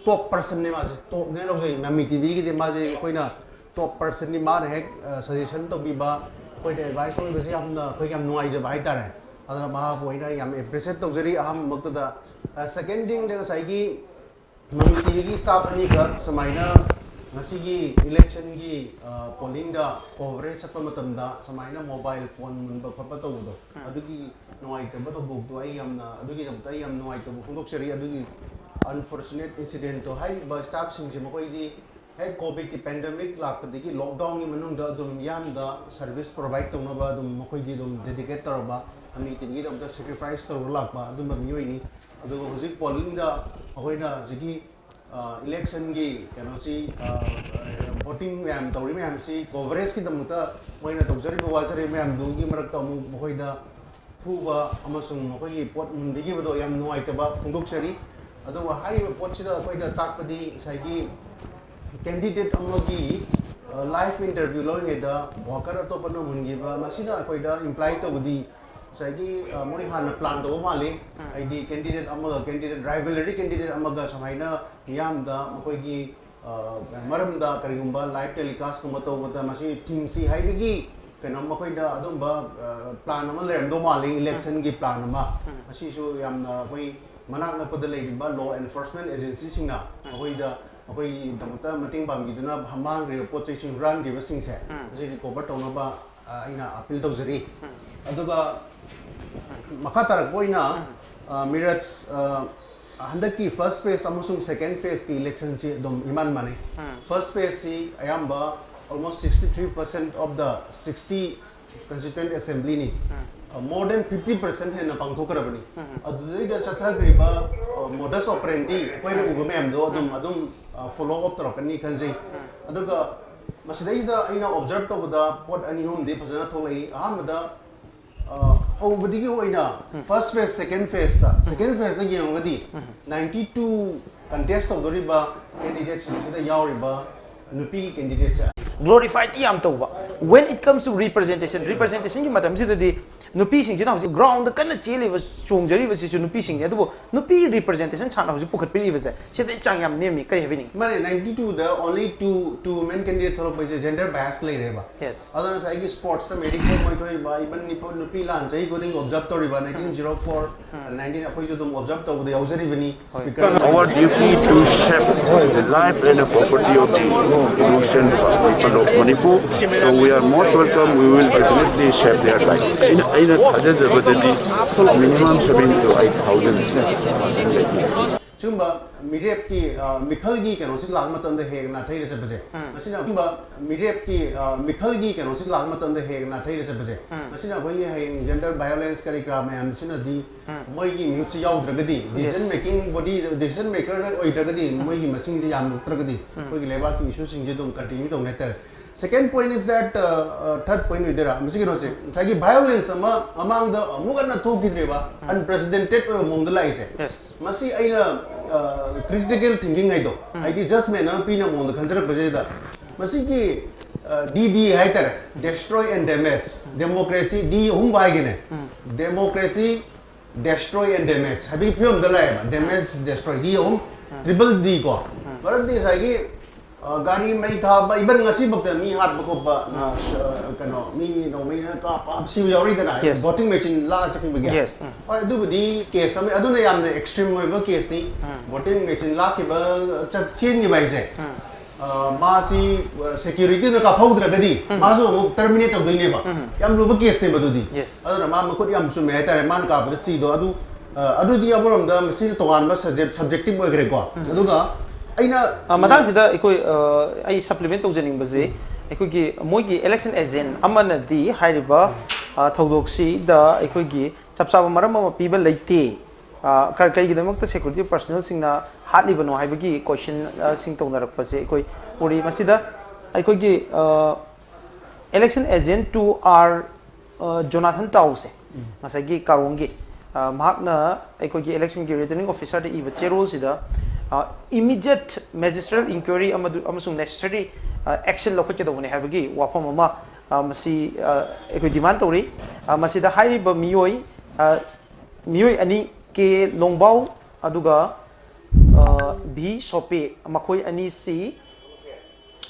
ꯇꯣꯞ ꯄꯔꯁꯟꯅꯦ꯫ ꯃꯥꯁꯦ ꯇꯣꯞꯅꯦ ꯂꯧꯖꯩ꯫ ꯃꯃꯤ ꯇꯤꯚꯤꯒꯤꯗꯤ ꯃꯥꯁꯦ ꯑꯩꯈꯣꯏꯅ ꯇꯣꯞ ꯄꯔꯁꯟꯅꯤ꯫ ꯃꯥꯅ ꯍꯦꯛ ꯁꯖꯦꯁꯟ ꯇꯧꯕꯤꯕ, ꯑꯩꯈꯣꯏꯗ ꯑꯦꯗꯚꯥꯏꯁ ꯇꯧꯕꯤꯕꯁꯦ ꯌꯥꯝꯅ ꯑꯩꯈꯣꯏꯒꯤ ꯌꯥꯝ ꯅꯨꯡꯉꯥꯏꯖꯕ ꯍꯥꯏꯇꯥꯔꯦ꯫ ꯑꯗꯨꯅ ꯃꯍꯥꯛꯄꯨ ꯑꯩꯅ ꯌꯥꯝ ꯑꯦꯄ꯭ꯔꯤꯁꯤꯌꯦꯠ ꯇꯧꯖꯔꯤ꯫ ꯑꯍꯥꯟꯕꯃꯛꯇꯗ ꯁꯦꯀꯦꯟ ꯊꯤꯡꯗ ꯉꯁꯥꯏꯒꯤ ꯃꯃꯤ ꯇꯤꯚꯤꯒꯤ ꯁ꯭ꯇꯥꯐ ꯑꯅꯤꯈꯛ ꯁꯨꯃꯥꯏꯅ ꯉꯁꯤꯒꯤ ꯏꯂꯦꯛꯁꯟꯒꯤ ꯄꯣꯂꯤꯡꯗ ꯀꯣꯚꯔꯦꯖ ꯆꯠꯄ ꯃꯇꯝꯗ ꯁꯨꯃꯥꯏꯅ ꯃꯣꯕꯥꯏꯜ ꯐꯣꯟ ꯃꯨꯟꯕ ꯈꯣꯠꯄ ꯇꯧꯕꯗꯣ, ꯑꯗꯨꯒꯤ ꯅꯨꯡꯉꯥꯏꯇꯕ ꯊꯧꯗꯣꯛꯇꯣ ꯑꯩ ꯌꯥꯝꯅ, ꯑꯗꯨꯒꯤꯗꯃꯛꯇ ꯑꯩ ꯌꯥꯝ ꯅꯨꯡꯉꯥꯏꯇꯕ ꯐꯣꯡꯗꯣꯛꯆꯔꯤ꯫ ꯑꯗꯨꯒꯤ ꯑꯟꯐꯣꯔꯆꯨꯅꯦꯠ ꯏꯟꯁꯤꯗꯦꯟꯠꯇꯣ ꯍꯥꯏꯔꯤꯕ ꯁ꯭ꯇꯥꯐꯁꯤꯡꯁꯦ ꯃꯈꯣꯏꯗꯤ ꯍꯦꯛ ꯀꯣꯚꯤꯗꯀꯤ ꯄꯦꯟꯗꯦꯃꯤꯛ ꯂꯥꯛꯄꯗꯒꯤ ꯂꯣꯛꯗꯥꯎꯟꯒꯤ ꯃꯅꯨꯡꯗ ꯑꯗꯨꯝ ꯃꯤꯌꯥꯝꯗ ꯁꯔꯚꯤꯁ ꯄ꯭ꯔꯣꯚꯥꯏꯗ ꯇꯧꯅꯕ ꯑꯗꯨꯝ ꯃꯈꯣꯏꯗꯤ ꯑꯗꯨꯝ ꯗꯦꯗꯤꯀꯦꯠ ꯇꯧꯔꯕ, ꯑꯃꯤ ꯇꯤꯝꯒꯤꯗꯃꯛꯇ ꯁꯦꯀ꯭ꯔꯤꯐꯥꯏꯁ ꯇꯧꯔꯒ ꯂꯥꯛꯄ ꯑꯗꯨꯝꯕ ꯃꯤꯑꯣꯏꯅꯤ꯫ ꯑꯗꯨꯒ ꯍꯧꯖꯤꯛ ꯄꯣꯂꯤꯡꯗ ꯑꯩꯈꯣꯏꯅ ꯍꯧꯖꯤꯛꯀꯤ ꯏꯂꯦꯛꯁꯟꯒꯤ ꯀꯩꯅꯣꯁꯤ, ꯚꯣꯇꯤꯡ ꯃꯌꯥꯝ ꯇꯧꯔꯤ ꯃꯌꯥꯝꯁꯤ ꯀꯣꯚꯔꯦꯖꯀꯤꯗꯃꯛꯇ ꯃꯣꯏꯅ ꯇꯧꯖꯔꯤꯕ ꯋꯥꯖꯔꯤꯕ ꯃꯌꯥꯝꯗꯨꯒꯤ ꯃꯔꯛꯇ ꯑꯃꯨꯛ ꯃꯈꯣꯏꯗ ꯐꯨꯕ ꯑꯃꯁꯨꯡ ꯃꯈꯣꯏꯒꯤ ꯄꯣꯠ ꯃꯨꯟꯕꯤꯈꯤꯕꯗꯣ ꯌꯥꯝ ꯅꯨꯡꯉꯥꯏꯇꯕ ꯐꯣꯡꯗꯣꯛꯆꯔꯤ꯫ ꯑꯗꯨꯒ ꯍꯥꯏꯔꯤꯕ ꯄꯣꯠꯁꯤꯗ ꯑꯩꯈꯣꯏꯗ ꯇꯥꯛꯄꯗꯤ ꯉꯁꯥꯏꯒꯤ ꯀꯦꯟꯗꯤꯗꯦꯠ ꯑꯃꯒꯤ ꯂꯥꯏꯐ ꯏꯟꯇꯔꯚ꯭ꯌꯨ ꯂꯧꯔꯤꯉꯩꯗ ꯋꯥꯀꯔ ꯑꯇꯣꯞꯄꯅ ꯃꯨꯟꯈꯤꯕ, ꯃꯁꯤꯅ ꯑꯩꯈꯣꯏꯗ ꯏꯝꯄ꯭ꯂꯥꯏ ꯇꯧꯕꯗꯤ ꯉꯁꯥꯏꯒꯤ, ꯑ, ꯃꯣꯏ ꯍꯥꯟꯅ ꯄ꯭ꯂꯥꯟ ꯇꯧꯕ ꯃꯥꯜꯂꯤ꯫ ꯎꯝ꯫ ꯍꯥꯏꯗꯤ ꯀꯦꯟꯗꯤꯗꯦꯠ ꯑꯃꯒ ꯀꯦꯟꯗꯤꯗꯦꯠ, ꯔꯥꯏꯚꯦꯂꯔꯤ ꯀꯦꯟꯗꯤꯗꯦꯠ ꯑꯃꯒ ꯁꯨꯃꯥꯏꯅ ꯃꯤꯌꯥꯝꯗ ꯃꯈꯣꯏꯒꯤ, ꯑ, ꯃꯔꯝꯗ ꯀꯔꯤꯒꯨꯝꯕ ꯂꯥꯏꯚ ꯇꯦꯂꯤꯀꯥꯁꯀꯨꯝꯕ ꯇꯧꯕꯗ ꯃꯁꯤ ꯊꯤꯡꯁꯤ ꯍꯥꯏꯕꯒꯤ ꯀꯩꯅꯣ ꯃꯈꯣꯏꯗ ꯑꯗꯨꯝꯕ, ꯑ, ꯄ꯭ꯂꯥꯟ ꯑꯃ ꯂꯩꯔꯝꯗꯧ ꯃꯥꯜꯂꯤ, ꯏꯂꯦꯛꯁꯟꯒꯤ ꯄ꯭ꯂꯥꯟ ꯑꯃ꯫ ꯎꯝ꯫ ꯃꯁꯤꯁꯨ ꯌꯥꯝꯅ ꯑꯩꯈꯣꯏ ꯃꯅꯥꯛ ꯅꯛꯄꯗ ꯂꯩꯔꯤꯕ ꯂꯣ ꯑꯦꯟꯐꯣꯔꯁꯃꯦꯟ ꯑꯦꯖꯦꯟꯁꯤꯁꯤꯡꯅ ꯎꯝ꯫ ꯑꯩꯈꯣꯏꯗ, ꯑꯩꯈꯣꯏꯒꯤꯗꯃꯛꯇ ꯃꯇꯦꯡ ꯄꯥꯡꯕꯤꯗꯨꯅ ꯃꯥꯡꯈ꯭ꯔꯤꯕ ꯄꯣꯠ ꯆꯩꯁꯤꯡ, ꯍꯨꯔꯥꯟꯈ꯭ꯔꯤꯕꯁꯤꯡꯁꯦ ꯎꯝ꯫ ꯃꯁꯤ ꯔꯤꯀꯣꯚꯔ ꯇꯧꯅꯕ, ꯑ, ꯑꯩꯅ ꯑꯄꯤꯜ ꯇꯧꯖꯔꯤ꯫ ꯎꯝ꯫ ꯑꯗꯨꯒ ꯃꯈꯥ ꯇꯥꯔꯛꯄ ꯑꯣꯏꯅ, ꯎꯝ꯫ ꯑ, ꯃꯤꯔꯠ, ꯑ, ꯍꯟꯗꯛꯀꯤ ꯐꯥꯔꯁ ꯐꯦꯁ ꯑꯃꯁꯨꯡ ꯁꯦꯀꯦꯟ ꯐꯦꯁꯀꯤ ꯏꯂꯦꯛꯁꯟꯁꯤ ꯑꯗꯨꯝ ꯏꯃꯥꯟ ꯃꯥꯟꯅꯩ꯫ ꯎꯝ꯫ ꯐꯥꯔꯁ ꯐꯦꯁꯁꯤ ꯑꯌꯥꯝꯕ almost sixty three percent of the sixty constituent assemblyꯅꯤ꯫ ꯎꯝ꯫ ꯑ, more than fifty percent ꯍꯦꯟꯅ ꯄꯥꯡꯊꯣꯛꯈ꯭ꯔꯕꯅꯤ꯫ ꯎꯝ꯫ ꯑꯗꯨꯗꯩꯗ ꯆꯠꯊꯈ꯭ꯔꯤꯕ, ꯑ, modus operandi ꯑꯩꯈꯣꯏꯅ ꯎꯕ ꯃꯌꯥꯝꯗꯣ ꯑꯗꯨꯝ, ꯎꯝ꯫ ꯑꯗꯨꯝ, ꯑ, follow up ꯇꯧꯔꯛꯀꯅꯤ ꯈꯟꯖꯩ꯫ ꯎꯝ꯫ ꯑꯗꯨꯒ ꯃꯁꯤꯗꯩꯗ ꯑꯩꯅ ꯑꯣꯕꯖꯔꯕ ꯇꯧꯕꯗ ꯄꯣꯠ ꯑꯅꯤ ꯑꯍꯨꯝꯗꯤ ꯐꯖꯅ ꯊꯣꯛꯂꯛꯏ꯫ ꯑꯍꯥꯟꯕꯗ, ꯑ, ꯍꯧꯕꯗꯒꯤ ꯑꯣꯏꯅ ꯎꯝ꯫ ꯐꯥꯔꯁ ꯐꯦꯁ, ꯁꯦꯀꯦꯟ ꯐꯦꯁꯇ, ꯁꯦꯀꯦꯟ ꯐꯦꯁꯇ ꯌꯦꯡꯉꯒꯗꯤ ꯎꯝ꯫ ninety two contest ꯇꯧꯗꯣꯔꯤꯕ ꯀꯦꯟꯗꯤꯗꯦꯠꯁꯤꯡꯁꯤꯗ ꯌꯥꯎꯔꯤꯕ ꯅꯨꯄꯤꯒꯤ ꯀꯦꯟꯗꯤꯗꯦꯠꯁꯦ꯫ Glorify ꯇꯤ ꯌꯥꯝ ꯇꯧꯕ꯫ When it comes to representation, representationꯒꯤ ꯃꯇꯝꯁꯤꯗꯗꯤ ꯅꯨꯄꯤꯁꯤꯡꯁꯤꯅ ꯍꯧꯖꯤꯛ ꯒ꯭ꯔꯥꯎꯟꯗ ꯀꯟꯅ ꯆꯦꯜꯂꯤꯕ, ꯆꯣꯡꯖꯔꯤꯕꯁꯤꯁꯨ ꯅꯨꯄꯤꯁꯤꯡꯅꯤ꯫ ꯑꯗꯨꯕꯨ ꯅꯨꯄꯤ ꯔꯤꯄ꯭ꯔꯖꯦꯟꯇꯦꯁꯟ ꯁꯥꯟꯅ ꯍꯧꯖꯤꯛ ꯄꯨꯈꯠꯄꯤꯔꯛꯏꯕꯁꯦ, ꯁꯤꯗꯩ ꯆꯥꯡ ꯌꯥꯝ ꯅꯦꯝꯃꯤ꯫ ꯀꯔꯤ ꯍꯥꯏꯕꯤꯅꯤꯡꯉꯤ? ꯃꯥꯅꯦ, ninety twoꯗ only two, two women candidate ꯊꯣꯛꯂꯛꯄꯁꯦ gender bias ꯂꯩꯔꯦꯕ꯫ Yes. ꯑꯗꯨꯅ ꯉꯁꯥꯏꯒꯤ ꯁ꯭ꯄꯣꯔꯠꯁꯇ ꯃꯦꯔꯤ ꯀꯣꯝ ꯑꯣꯏꯊꯣꯛꯏꯕ, even ꯅꯤꯄꯨ-, ꯅꯨꯄꯤ ꯂꯥꯟ ꯆꯍꯤ ꯈꯨꯗꯤꯡꯒꯤ ꯑꯣꯕꯖꯔꯕ ꯇꯧꯔꯤꯕ, nineteen zero four, nineteen ꯑꯩꯈꯣꯏꯁꯨ ꯑꯗꯨꯝ ꯑꯣꯕꯖꯔꯕ ꯇꯧꯕꯗ ꯌꯥꯎꯖꯔꯤꯕꯅꯤ꯫ Speaker. Our duty to save the life and the property of the innocent people of Manipur. So we are most welcome. We will definitely save their life. ꯑꯩꯅ, ꯑꯩꯅ ꯊꯥꯖꯖꯕꯗꯗꯤ minimum seven to eight thousand. ꯁꯤꯒꯨꯝꯕ ꯃꯤꯔꯦꯞꯀꯤ, ꯑ, ꯃꯤꯈꯜꯒꯤ ꯀꯩꯅꯣꯁꯤ ꯂꯥꯛꯄ ꯃꯇꯝꯗ ꯍꯦꯛ ꯅꯥꯊꯩꯔ ꯆꯠꯄꯁꯦ, ꯎꯝ꯫ ꯃꯁꯤꯅ ꯑꯁꯤꯒꯨꯝꯕ ꯃꯤꯔꯦꯞꯀꯤ, ꯑ, ꯃꯤꯈꯜꯒꯤ ꯀꯩꯅꯣꯁꯤ ꯂꯥꯛꯄ ꯃꯇꯝꯗ ꯍꯦꯛ ꯅꯥꯊꯩꯔ ꯆꯠꯄꯁꯦ, ꯎꯝ꯫ ꯃꯁꯤꯅ ꯑꯩꯈꯣꯏꯒꯤ ꯍꯌꯦꯡ gender violence ꯀꯔꯤ ꯀꯔꯥ ꯃꯌꯥꯝꯁꯤꯅꯗꯤ, ꯎꯝ꯫ ꯃꯣꯏꯒꯤ ꯃꯤꯍꯨꯠꯁꯤ ꯌꯥꯎꯗ꯭ꯔꯒꯗꯤ, decision Yes. making body, decision maker ꯑꯣꯏꯗ꯭ꯔꯒꯗꯤ, ꯎꯝ꯫ ꯃꯣꯏꯒꯤ ꯃꯁꯤꯡꯁꯦ ꯌꯥꯝꯂꯛꯇ꯭ꯔꯒꯗꯤ, ꯎꯝ꯫ ꯑꯩꯈꯣꯏꯒꯤ ꯂꯩꯕꯥꯛꯀꯤ ꯏꯁꯨꯁꯤꯡꯁꯦ ꯑꯗꯨꯝ continue ꯇꯧꯅꯤ ꯍꯥꯏꯇꯥꯔꯦ꯫ Second point is that, uh, uh, third point ꯑꯣꯏꯗꯣꯏꯔꯥ? ꯃꯁꯤ ꯀꯩꯅꯣꯁꯦ, ꯉꯁꯥꯏꯒꯤ violence ꯑꯃ ꯃꯃꯥꯡꯗ ꯑꯃꯨꯛ ꯍꯟꯅ ꯊꯣꯛꯈꯤꯗ꯭ꯔꯦꯕ, ꯎꯝ꯫ Unprecedented ꯑꯣꯏꯕ ꯃꯑꯣꯡꯗ ꯂꯥꯛꯏꯁꯦ꯫ Yes. ꯃꯁꯤ ꯑꯩꯅ, uh, critical thinking ꯍꯥꯏꯗꯣ, ꯎꯝ꯫ ꯍꯥꯏꯗꯤ judgment ꯑꯃ ꯄꯤꯅ ꯃꯑꯣꯡꯗ ꯈꯟꯖꯔꯛꯄꯁꯤꯗ, ꯃꯁꯤꯒꯤ, uh, D D ꯍꯥꯏꯇꯥꯔꯦ, destroy and damage, democracy D ꯑꯍꯨꯝ ꯍꯥꯏꯒꯦꯅꯦ꯫ ꯎꯝ꯫ Democracy, destroy and damage ꯍꯥꯏꯕꯒꯤ ꯐꯤꯕꯝꯗ ꯂꯥꯛꯑꯦꯕ꯫ Damage, destroy, D ꯑꯍꯨꯝ, triple D ꯀꯣ꯫ ꯃꯔꯝꯗꯤ ꯉꯁꯥꯏꯒꯤ, ꯑ, ꯒꯥꯔꯤ ꯃꯩ ꯊꯥꯕ, even ꯉꯁꯤꯐꯥꯎꯗ ꯃꯤ ꯍꯥꯠꯄ ꯈꯣꯠꯄ, ꯑ, ꯀꯩꯅꯣ, ꯃꯤ ꯅꯣꯡꯃꯩꯅ ꯀꯥꯞꯄ ꯁꯤꯕ ꯌꯥꯎꯔꯤꯗꯅ, Yes. Voting machine ꯂꯥꯛꯑ ꯆꯠꯈꯤꯕꯒꯤ꯫ Yes, ꯎꯝ꯫ ꯍꯣꯏ, ꯑꯗꯨꯕꯨꯗꯤ case ꯑꯃ, ꯑꯗꯨꯅ ꯌꯥꯝꯅ extreme ꯑꯣꯏꯕ caseꯅꯤ꯫ ꯎꯝ꯫ Voting machine ꯂꯥꯛꯈꯤꯕ, ꯆꯠ-, ꯆꯦꯟꯈꯤꯕ ꯍꯥꯏꯁꯦ꯫ ꯎꯝ꯫ ꯑ, ꯃꯥꯁꯤ, ꯑ, securityꯅ ꯀꯥꯞꯍꯧꯗ꯭ꯔꯒꯗꯤ ꯎꯝ꯫ ꯃꯥꯁꯨ ꯑꯃꯨꯛ terminate ꯇꯧꯗꯣꯏꯅꯦꯕ꯫ ꯎꯝ꯫ ꯌꯥꯝ ꯂꯨꯕ caseꯅꯦꯕ ꯑꯗꯨꯗꯤ꯫ Yes. ꯑꯗꯨꯅ ꯃꯥ ꯃꯈꯨꯠ ꯌꯥꯝ ꯆꯨꯝꯃꯦ ꯍꯥꯏꯇꯥꯔꯦ, ꯃꯥꯅ ꯀꯥꯞꯄꯗ ꯁꯤꯗꯣ꯫ ꯑꯗꯨ, ꯑ, ꯑꯗꯨꯗꯤ ꯑꯃꯔꯣꯝꯗ ꯃꯁꯤꯅ ꯇꯣꯉꯥꯟꯕ subject, subjective ꯑꯣꯏꯈ꯭ꯔꯦꯀꯣ꯫ ꯎꯝ꯫ ꯑꯗꯨꯒ ꯑꯩꯅ ꯑ, ꯃꯇꯥꯡꯁꯤꯗ ꯑꯩꯈꯣꯏ, ꯑ, ꯑꯩ supplement ꯇꯧꯖꯅꯤꯡꯕꯁꯦ, ꯑꯩꯈꯣꯏꯒꯤ ꯃꯣꯏꯒꯤ election agent ꯑꯃꯅꯗꯤ ꯍꯥꯏꯔꯤꯕ, ꯑ, ꯊꯧꯗꯣꯛꯁꯤꯗ ꯑꯩꯈꯣꯏꯒꯤ ꯆꯞ ꯆꯥꯕ ꯃꯔꯝ ꯑꯃ ꯄꯤꯕ ꯂꯩꯇꯦ꯫ ꯑ, ꯀ-, ꯀꯔꯤꯒꯤꯗꯃꯛꯇ security personnelꯁꯤꯡꯅ ꯍꯥꯠꯂꯤꯕꯅꯣ ꯍꯥꯏꯕꯒꯤ question, ꯑ, ꯁꯤꯡ ꯇꯧꯅꯔꯛꯄꯁꯦ ꯑꯩꯈꯣꯏ ꯎꯔꯤ꯫ ꯃꯁꯤꯗ ꯑꯩꯈꯣꯏꯒꯤ, ꯑ, election agent two R, ꯑ, Jonathan Taoꯁꯦ, ꯎꯝ꯫ ꯉꯁꯥꯏꯒꯤ ꯀꯥꯔꯣꯡꯒꯤ, ꯑ, ꯃꯍꯥꯛꯅ ꯑꯩꯈꯣꯏꯒꯤ electionꯒꯤ returning officerꯗ ꯏꯕ ꯆꯦꯔꯣꯜꯁꯤꯗ, ꯑ, immediate magisterial inquiry ꯑꯃꯗꯨ-, ꯑꯃꯁꯨꯡ necessary, ꯑ, action ꯂꯧꯈꯠꯀꯗꯧꯕꯅꯤ ꯍꯥꯏꯕꯒꯤ ꯋꯥꯐꯝ ꯑꯃ, ꯑ, ꯃꯁꯤ, ꯑ, ꯑꯩꯈꯣꯏ demand ꯇꯧꯔꯤ꯫ ꯑ, ꯃꯁꯤꯗ ꯍꯥꯏꯔꯤꯕ ꯃꯤꯑꯣꯏ, ꯑ, ꯃꯤꯑꯣꯏ ꯑꯅꯤ, ꯀꯦ ꯂꯣꯡꯕꯥꯎ ꯑꯗꯨꯒ, ꯑ, ꯚꯤ ꯁꯣꯄꯦ, ꯃꯈꯣꯏ ꯑꯅꯤꯁꯤ,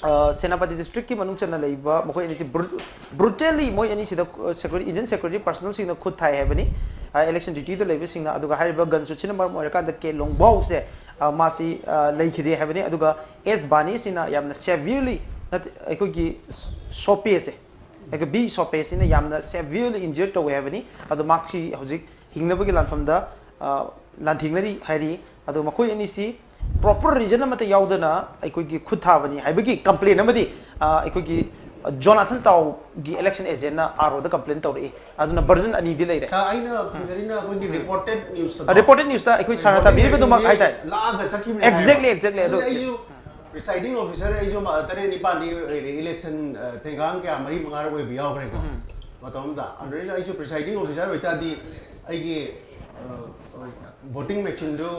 ꯑ, ꯁꯦꯅꯥꯄꯇꯤ districtꯀꯤ ꯃꯅꯨꯡ ꯆꯟꯅ ꯂꯩꯕ ꯃꯈꯣꯏ ꯑꯅꯤꯁꯤ bru-, brutally ꯃꯣꯏ ꯑꯅꯤꯁꯤꯗ, ꯑ, security, Indian security personnelꯁꯤꯡꯅ ꯈꯨꯠ ꯊꯥꯏ ꯍꯥꯏꯕꯅꯤ, ꯑ, election dutyꯗ ꯂꯩꯕꯁꯤꯡꯅ꯫ ꯑꯗꯨꯒ ꯍꯥꯏꯔꯤꯕ gun shotꯁꯤꯅ ꯃꯔꯝ ꯑꯣꯏꯔꯀꯥꯟꯗ ꯀꯦ ꯂꯣꯡꯕꯥꯎꯁꯦ, ꯑ, ꯃꯥꯁꯤ, ꯑ, ꯂꯩꯈꯤꯗꯦ ꯍꯥꯏꯕꯅꯤ꯫ ꯑꯗꯨꯒ ꯑꯦꯁ ꯕꯥꯅꯤꯁꯤꯅ ꯌꯥꯝꯅ severely, ꯅꯠꯇꯦ, ꯑꯩꯈꯣꯏꯒꯤ ꯁꯣꯄꯦꯁꯦ, ꯑꯩꯈꯣꯏ ꯚꯤ ꯁꯣꯄꯦꯁꯤꯅ ꯌꯥꯝꯅ severely injured ꯇꯧꯋꯦ ꯍꯥꯏꯕꯅꯤ꯫ ꯑꯗꯣ ꯃꯍꯥꯛꯁꯤ ꯍꯧꯖꯤꯛ ꯍꯤꯡꯅꯕꯒꯤ ꯂꯥꯟꯐꯝꯗ, ꯑ, ꯂꯥꯟꯊꯦꯡꯅꯔꯤ ꯍꯥꯏꯔꯤ꯫ ꯑꯗꯣ ꯃꯈꯣꯏ ꯑꯅꯤꯁꯤ ꯄ꯭ꯔꯣꯄꯔ ꯔꯤꯖꯟ ꯑꯃꯠꯇ ꯌꯥꯎꯗꯅ ꯑꯩꯈꯣꯏꯒꯤ ꯈꯨꯠ ꯊꯥꯕꯅꯤ ꯍꯥꯏꯕꯒꯤ ꯀꯝꯄ꯭ꯂꯦꯟ ꯑꯃꯗꯤ, ꯑ, ꯑꯩꯈꯣꯏꯒꯤ ꯖꯣꯅꯥꯊꯟ ꯇꯥꯎꯒꯤ ꯏꯂꯦꯛꯁꯟ ꯑꯦꯖꯦꯟꯅ ꯑꯥꯔ ꯑꯣꯗ ꯀꯝꯄ꯭ꯂꯦꯟ ꯇꯧꯔꯛꯏ꯫ ꯑꯗꯨꯅ ꯚꯔꯖꯟ ꯑꯅꯤꯗꯤ ꯂꯩꯔꯦ꯫ ꯁꯥꯔ, ꯑꯩꯅ ꯈꯪꯖꯔꯤꯅ ꯑꯩꯈꯣꯏꯒꯤ ꯔꯤꯄꯣꯔꯇꯦꯠ ꯅ꯭ꯌꯨꯁꯇ, ꯔꯤꯄꯣꯔꯇꯦꯠ ꯅ꯭ꯌꯨꯁꯇ ꯑꯩꯈꯣꯏ ꯁꯥꯔꯅ ꯇꯥꯕꯤꯔꯤꯕ ꯑꯗꯨꯃꯛ ꯍꯥꯏꯇꯥꯔꯦ꯫ ꯂꯥꯛꯑꯒ ꯆꯠꯈꯤꯕꯅꯦ ꯍꯥꯏꯕ꯫ Exactly, exactly꯫ ꯑꯗꯨ ꯑꯗꯨꯅ ꯑꯩꯁꯨ ꯄ꯭ꯔꯤꯁꯥꯏꯗꯤꯡ ꯑꯣꯐꯤꯁꯔ ꯑꯩꯁꯨ ꯃ-, ꯇꯔꯦꯠ ꯅꯤꯄꯥꯜꯗꯤ ꯑꯣꯏꯔꯦ, ꯏꯂꯦꯛꯁꯟ, ꯑ, ꯊꯦꯡꯒꯥꯡ ꯀꯌꯥ ꯃꯔꯤ ꯃꯉꯥꯔꯛ ꯑꯣꯏꯕ ꯌꯥꯎꯈ꯭ꯔꯦꯀꯣ꯫ ꯎꯝ꯫ ꯃꯇꯝ ꯑꯃꯗ ꯑꯗꯨꯗꯩꯗ ꯑꯩꯁꯨ ꯄ꯭ꯔꯤꯁꯥꯏꯗꯤꯡ ꯑꯣꯐꯤꯁꯔ ꯑꯣꯏꯇꯥꯔꯗꯤ ꯑꯩꯒꯤ, ꯑ, ꯑ, ꯚꯣꯇꯤꯡ ꯃꯦꯆꯤꯟꯗꯨ,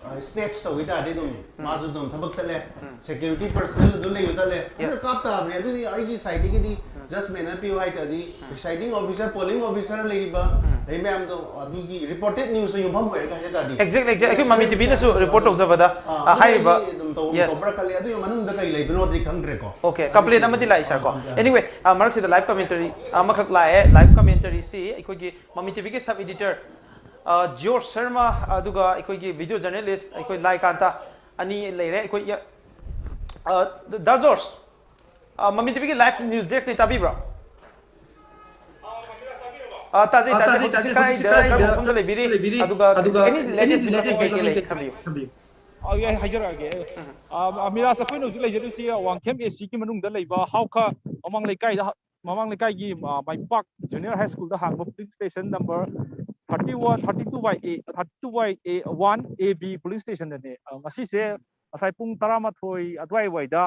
ꯑ, ꯁ꯭ꯅꯦꯠꯆ ꯇꯧꯈꯤ ꯇꯥꯔꯗꯤ ꯑꯗꯨꯝ ꯃꯥꯁꯨ ꯑꯗꯨꯝ ꯊꯕꯛ ꯆꯠꯂꯦ꯫ ꯎꯝ꯫ ꯁꯦꯀ꯭ꯌꯨꯔꯤꯇꯤ ꯄꯔꯁꯅꯦꯜ ꯑꯗꯨꯝ ꯂꯩꯕ ꯆꯠꯂꯦ꯫ ꯑꯗꯨꯅ ꯌꯦꯁ꯫ ꯀꯥꯞ ꯇꯥꯕꯅꯦ꯫ ꯑꯗꯨꯗꯤ ꯑꯩꯒꯤ ꯁꯥꯏꯠꯇꯒꯤꯗꯤ ꯎꯝ꯫ ꯖꯁꯃꯦꯟ ꯑꯃ ꯄꯤꯌꯨ ꯍꯥꯏ ꯇꯥꯔꯗꯤ ꯎꯝ꯫ ꯄ꯭ꯔꯤꯁꯥꯏꯗꯤꯡ ꯑꯣꯐꯤꯁꯔ, ꯄꯣꯂꯤꯡ ꯑꯣꯐꯤꯁꯔ ꯂꯩꯔꯤꯕ ꯎꯝ꯫ ꯑꯗꯩ ꯃꯌꯥꯝꯗꯣ ꯑꯗꯨꯒꯤ ꯔꯤꯄꯣꯔꯇꯦꯠ ꯅ꯭ꯌꯨꯁꯇ ꯌꯨꯝꯐꯝ ꯑꯣꯏꯔꯒ ꯍꯥꯏꯖ ꯇꯥꯔꯗꯤ꯫ Exactly, exactly꯫ ꯑꯩꯈꯣꯏ ꯃꯃꯤ ꯇꯤꯚꯤꯅꯁꯨ ꯔꯤꯄꯣꯔꯠ ꯇꯧꯖꯕꯗ, ꯑꯥ, ꯑ, ꯍꯥꯏꯔꯤꯕ, ꯑꯗꯨꯗꯤ ꯑꯗꯨꯝ ꯇꯧ-, ꯌꯦꯁ꯫ ꯇꯧꯕ꯭ꯔꯥ ꯈꯜꯂꯦ꯫ ꯑꯗꯨꯒꯤ ꯃꯅꯨꯡꯗ ꯀꯩ ꯂꯩꯕꯅꯣꯗꯤ ꯈꯪꯗ꯭ꯔꯦꯀꯣ꯫ ꯑꯣꯀꯦ, ꯀꯝꯄ꯭ꯂꯦꯟ ꯑꯃꯗꯤ ꯂꯥꯛꯏ, ꯁꯥꯔ, ꯀꯣ꯫ ꯑꯥ, ꯑꯥ꯫ Anyway, ꯑ, ꯃꯔꯛꯁꯤꯗ ꯂꯥꯏꯚ ꯀꯃꯦꯟꯇꯔꯤ ꯑꯃꯈꯛ ꯂꯥꯛꯑꯦ꯫ ꯂꯥꯏꯚ ꯀꯃꯦꯟꯇꯔꯤꯁꯤ ꯑꯩꯈꯣꯏꯒꯤ ꯃꯃꯤ ꯇꯤꯚꯤꯒꯤ ꯁꯕ ꯏꯗꯤꯇꯔ, ꯑ, ꯖꯤꯑꯣꯔꯖ ꯁꯔꯃ, ꯑꯗꯨꯒ ꯑꯩꯈꯣꯏꯒꯤ ꯚꯤꯗꯤꯑꯣ ꯖꯔꯅꯦꯂꯤꯁ ꯑꯩꯈꯣꯏ ꯂꯥꯏꯀꯥꯟꯇ ꯑꯅꯤ ꯂꯩꯔꯦ꯫ ꯑꯩꯈꯣꯏ, ꯑ, ꯗꯥ ꯖꯣꯔꯖ, ꯑ, ꯃꯃꯤ ꯇꯤꯚꯤꯒꯤ ꯂꯥꯏꯚ ꯅ꯭ꯌꯨꯁ ꯗꯦꯁꯛꯇꯒꯤ ꯇꯥꯕꯤꯕ꯭ꯔꯣ? ꯑ, ꯇꯥꯖꯩ, ꯑ, ꯇꯥꯖꯩ꯫ ꯇꯥꯖꯩ, ꯍꯧꯖꯤꯛꯁꯤ ꯇꯥꯖꯩ꯫ ꯍꯧꯖꯤꯛꯁꯤ ꯀꯗꯥꯏꯗ, ꯀꯗꯥꯏꯗ, ꯀꯔꯝꯕ ꯃꯐꯝꯗ ꯂꯩꯕꯤꯔꯤ? ꯂꯩꯕꯤꯔꯤ? ꯑꯗꯨꯒ ꯑꯗꯨꯒ ꯑꯦꯅꯤ ꯑꯦꯅꯤ ꯂꯦꯇꯦꯁ ꯂꯦꯇꯦꯁ ꯗꯤꯕꯦꯂꯞꯃꯦꯟ ꯀꯩꯀꯩ ꯂꯩ? ꯗꯤꯕꯦꯂꯞꯃꯦꯟ ꯊꯝꯕꯤꯌꯨ꯫ ꯊꯝꯕꯤꯌꯨ꯫ ꯑ, ꯑꯩ ꯍꯥꯏꯖꯔꯛꯑꯒꯦ꯫ ꯎꯝ꯫ ꯑ, ꯑ, ꯃꯤꯔꯥꯖ, ꯑꯩꯈꯣꯏꯅ ꯍꯧꯖꯤꯛ ꯂꯩꯖꯔꯤꯁꯤ ꯋꯥꯡꯈꯦꯝ ꯑꯦ ꯁꯤꯒꯤ ꯃꯅꯨꯡꯗ ꯂꯩꯕ ꯍꯥꯎꯈ ꯃꯃꯥꯡ ꯂꯩꯀꯥꯏꯗ ꯍ-, ꯃꯃꯥꯡ ꯂꯩꯀꯥꯏꯒꯤ, ꯑ, ꯃꯥꯏꯄꯥꯛ ꯖꯨꯅꯤꯌꯔ ꯍꯥꯏ ꯁ꯭ꯀꯨꯜꯗ ꯍꯥꯡꯕ polling station number thirty one, thirty two by A, thirty two by A one A B polling ꯁ꯭ꯇꯦꯁꯟꯗꯅꯦ꯫ ꯑ, ꯉꯁꯤꯁꯦ ꯉꯁꯥꯏ ꯄꯨꯡ ꯇꯔꯥꯃꯥꯊꯣꯏ ꯑꯗꯨꯋꯥꯏꯋꯥꯏꯗ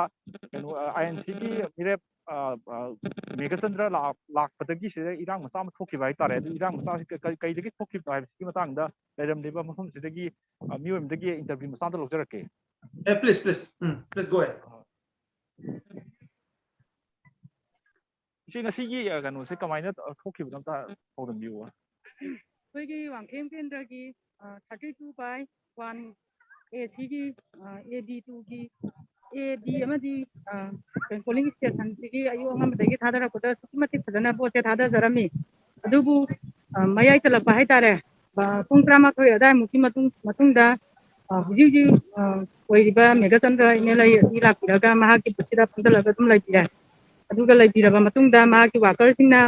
ꯀꯩꯅꯣ, ꯑ, ꯑꯥꯏ ꯑꯦꯟ ꯁꯤꯒꯤ ꯃꯤꯔꯦꯞ, ꯑ, ꯑ, ꯃꯦꯘꯆꯟꯗ꯭ꯔ ꯂꯥꯛ-, ꯂꯥꯛꯄꯗꯒꯤ ꯁꯤꯗ ꯏꯔꯥꯡ ꯃꯆꯥ ꯑꯃ ꯊꯣꯛꯈꯤꯕ ꯍꯥꯏꯇꯥꯔꯦ꯫ ꯑꯗꯨ ꯏꯔꯥꯡ ꯃꯆꯥꯁꯤ ꯀ-, ꯀ-, ꯀꯩꯗꯒꯤ ꯊꯣꯛꯈꯤꯕꯅꯣ ꯍꯥꯏꯕꯁꯤꯒꯤ ꯃꯇꯥꯡꯗ ꯂꯩꯔꯝꯂꯤꯕ ꯃꯐꯝꯁꯤꯗꯒꯤ, ꯑ, ꯃꯤꯑꯣꯏ ꯑꯃꯗꯒꯤ ꯏꯟꯇꯔꯚ꯭ꯌꯨ ꯃꯆꯥ ꯑꯃꯇ ꯂꯧꯖꯔꯛꯀꯦ꯫ ꯑꯦ, please, please. Um, please go ahead. ꯏꯆꯦ, ꯉꯁꯤꯒꯤ, ꯑ, ꯀꯩꯅꯣꯁꯦ ꯀꯃꯥꯏꯅ ꯇ-, ꯊꯣꯛꯈꯤꯕꯅꯣ ꯑꯝꯇ ꯍꯧꯗꯣꯛꯄꯤꯌꯨ꯫ ꯑꯩꯈꯣꯏꯒꯤ ꯋꯥꯡꯈꯦꯝ ꯀꯦꯟꯗ꯭ꯔꯒꯤ, ꯑ, ꯊꯥꯔꯇꯤ ꯇꯨ ꯕꯥꯏ ꯋꯥꯟ ꯑꯦ ꯁꯤꯒꯤ, ꯑ, ꯑꯦ ꯕꯤ ꯇꯨꯒꯤ, ꯑꯦ ꯕꯤ ꯑꯃꯗꯤ, ꯑ, ꯄꯣꯂꯤꯡ ꯁ꯭ꯇꯦꯁꯟꯁꯤꯒꯤ ꯑꯌꯨꯛ ꯑꯉꯟꯕꯗꯒꯤ ꯊꯥꯗꯔꯛꯄꯗ ꯑꯁꯨꯛꯀꯤ ꯃꯇꯤꯛ ꯐꯖꯅ ꯚꯣꯠꯁꯦ ꯊꯥꯗꯖꯔꯝꯃꯤ꯫ ꯑꯗꯨꯕꯨ, ꯑ, ꯃꯌꯥꯏ ꯆꯜꯂꯛꯄ ꯍꯥꯏꯇꯥꯔꯦ, ꯑ, ꯄꯨꯡ ꯇꯔꯥꯃꯥꯊꯣꯏ ꯑꯗꯥꯏꯃꯨꯛꯀꯤ ꯃꯇꯨꯡ, ꯃꯇꯨꯡꯗ, ꯑ, ꯍꯧꯖꯤꯛ ꯍꯧꯖꯤꯛ, ꯑ, ꯑꯣꯏꯔꯤꯕ ꯃꯦꯘꯆꯟꯗ꯭ꯔ ꯑꯦꯝ ꯑꯦꯜ ꯑꯦ ꯑꯁꯤ ꯂꯥꯛꯄꯤꯔꯒ ꯃꯍꯥꯛꯀꯤ ꯕꯨꯠꯁꯤꯗ ꯐꯝꯖꯤꯜꯂꯒ ꯑꯗꯨꯝ ꯂꯩꯕꯤꯔꯦ꯫ ꯑꯗꯨꯒ ꯂꯩꯕꯤꯔꯕ ꯃꯇꯨꯡꯗ ꯃꯍꯥꯛꯀꯤ ꯋꯥꯀꯔꯁꯤꯡꯅ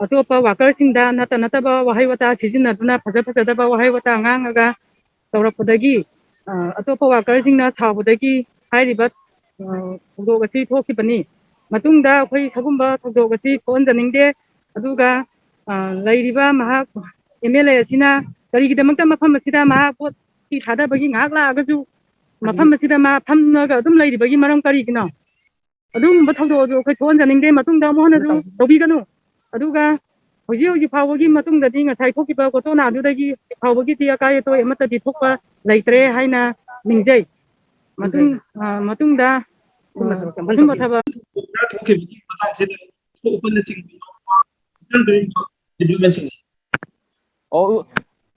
ꯑꯇꯣꯞꯄ ꯋꯥꯀꯔꯁꯤꯡꯗ ꯅꯠꯇ ꯅꯠꯇꯕ ꯋꯥꯍꯩ ꯋꯥꯇꯥ ꯁꯤꯖꯤꯟꯅꯗꯨꯅ, ꯐꯖ ꯐꯖꯗꯕ ꯋꯥꯍꯩ ꯋꯥꯇꯥ ꯉꯥꯡꯉꯒ ꯇꯧꯔꯛꯄꯗꯒꯤ, ꯑ, ꯑꯇꯣꯞꯄ ꯋꯥꯀꯔꯁꯤꯡꯅ ꯁꯥꯎꯕꯗꯒꯤ ꯍꯥꯏꯔꯤꯕ, ꯑ, ꯊꯧꯗꯣꯛ ꯑꯁꯤ ꯊꯣꯛꯈꯤꯕꯅꯤ꯫ ꯃꯇꯨꯡꯗ ꯑꯩꯈꯣꯏ ꯁꯤꯒꯨꯝꯕ ꯊꯧꯗꯣꯛ ꯑꯁꯤ ꯊꯣꯛꯍꯟꯖꯅꯤꯡꯗꯦ꯫ ꯑꯗꯨꯒ, ꯑ, ꯂꯩꯔꯤꯕ ꯃꯍꯥꯛ ꯑꯦꯝ ꯑꯦꯜ ꯑꯦ ꯑꯁꯤꯅ ꯀꯔꯤꯒꯤꯗꯃꯛꯇ ꯃꯐꯝ ꯑꯁꯤꯗ ꯃꯍꯥꯛ ꯚꯣꯠ ꯊꯥꯗꯕꯒꯤ ꯉꯥꯏꯍꯥꯛ ꯂꯥꯛꯑꯒꯁꯨ ꯃꯐꯝ ꯑꯁꯤꯗ ꯃꯥ ꯐꯝꯂꯒ ꯑꯗꯨꯝ ꯂꯩꯔꯤꯕꯒꯤ ꯃꯔꯝ ꯀꯔꯤꯒꯤꯅꯣ? ꯑꯗꯨꯒꯨꯝꯕ ꯊꯧꯗꯣꯛ ꯑꯗꯨ ꯑꯩꯈꯣꯏ ꯊꯣꯛꯍꯟꯖꯅꯤꯡꯗꯦ꯫ ꯃꯇꯨꯡꯗ ꯑꯃꯨꯛ ꯍꯟꯅꯁꯨ ꯇꯧꯕꯤꯒꯅꯨ꯫ ꯑꯗꯨꯒ ꯍꯧꯖꯤꯛ ꯍꯧꯖꯤꯛ ꯐꯥꯎꯕꯒꯤ ꯃꯇꯨꯡꯗꯗꯤ ꯉꯁꯥꯏ ꯊꯣꯛꯈꯤꯕ ꯒꯣꯇꯣꯅꯥꯗꯨꯗꯒꯤ ꯍꯧꯖꯤꯛ ꯐꯥꯎꯕꯒꯤꯗꯤ ꯑꯀꯥꯏ ꯑꯇꯣꯏ ꯑꯃꯠꯇꯗꯤ ꯊꯣꯛꯄ ꯂꯩꯇ꯭ꯔꯦ ꯍꯥꯏꯅ ꯅꯤꯡꯖꯩ꯫ ꯃꯇꯨꯡ, ꯑ, ꯃꯇꯨꯡꯗ, ꯑ, ꯑꯁꯨꯝꯕ ꯊꯕꯛ ꯈꯔ ꯊꯣꯛꯈꯤꯕꯒꯤ ꯃꯇꯥꯡꯁꯤꯗ ꯑꯁꯣꯛ ꯑꯄꯟꯅꯆꯤꯡꯕ ꯌꯥꯎꯕ, ꯍꯣꯁꯄꯤꯇꯥꯜꯗ ꯌꯧꯕ developmentꯁꯤꯡ꯫ ꯑꯣ,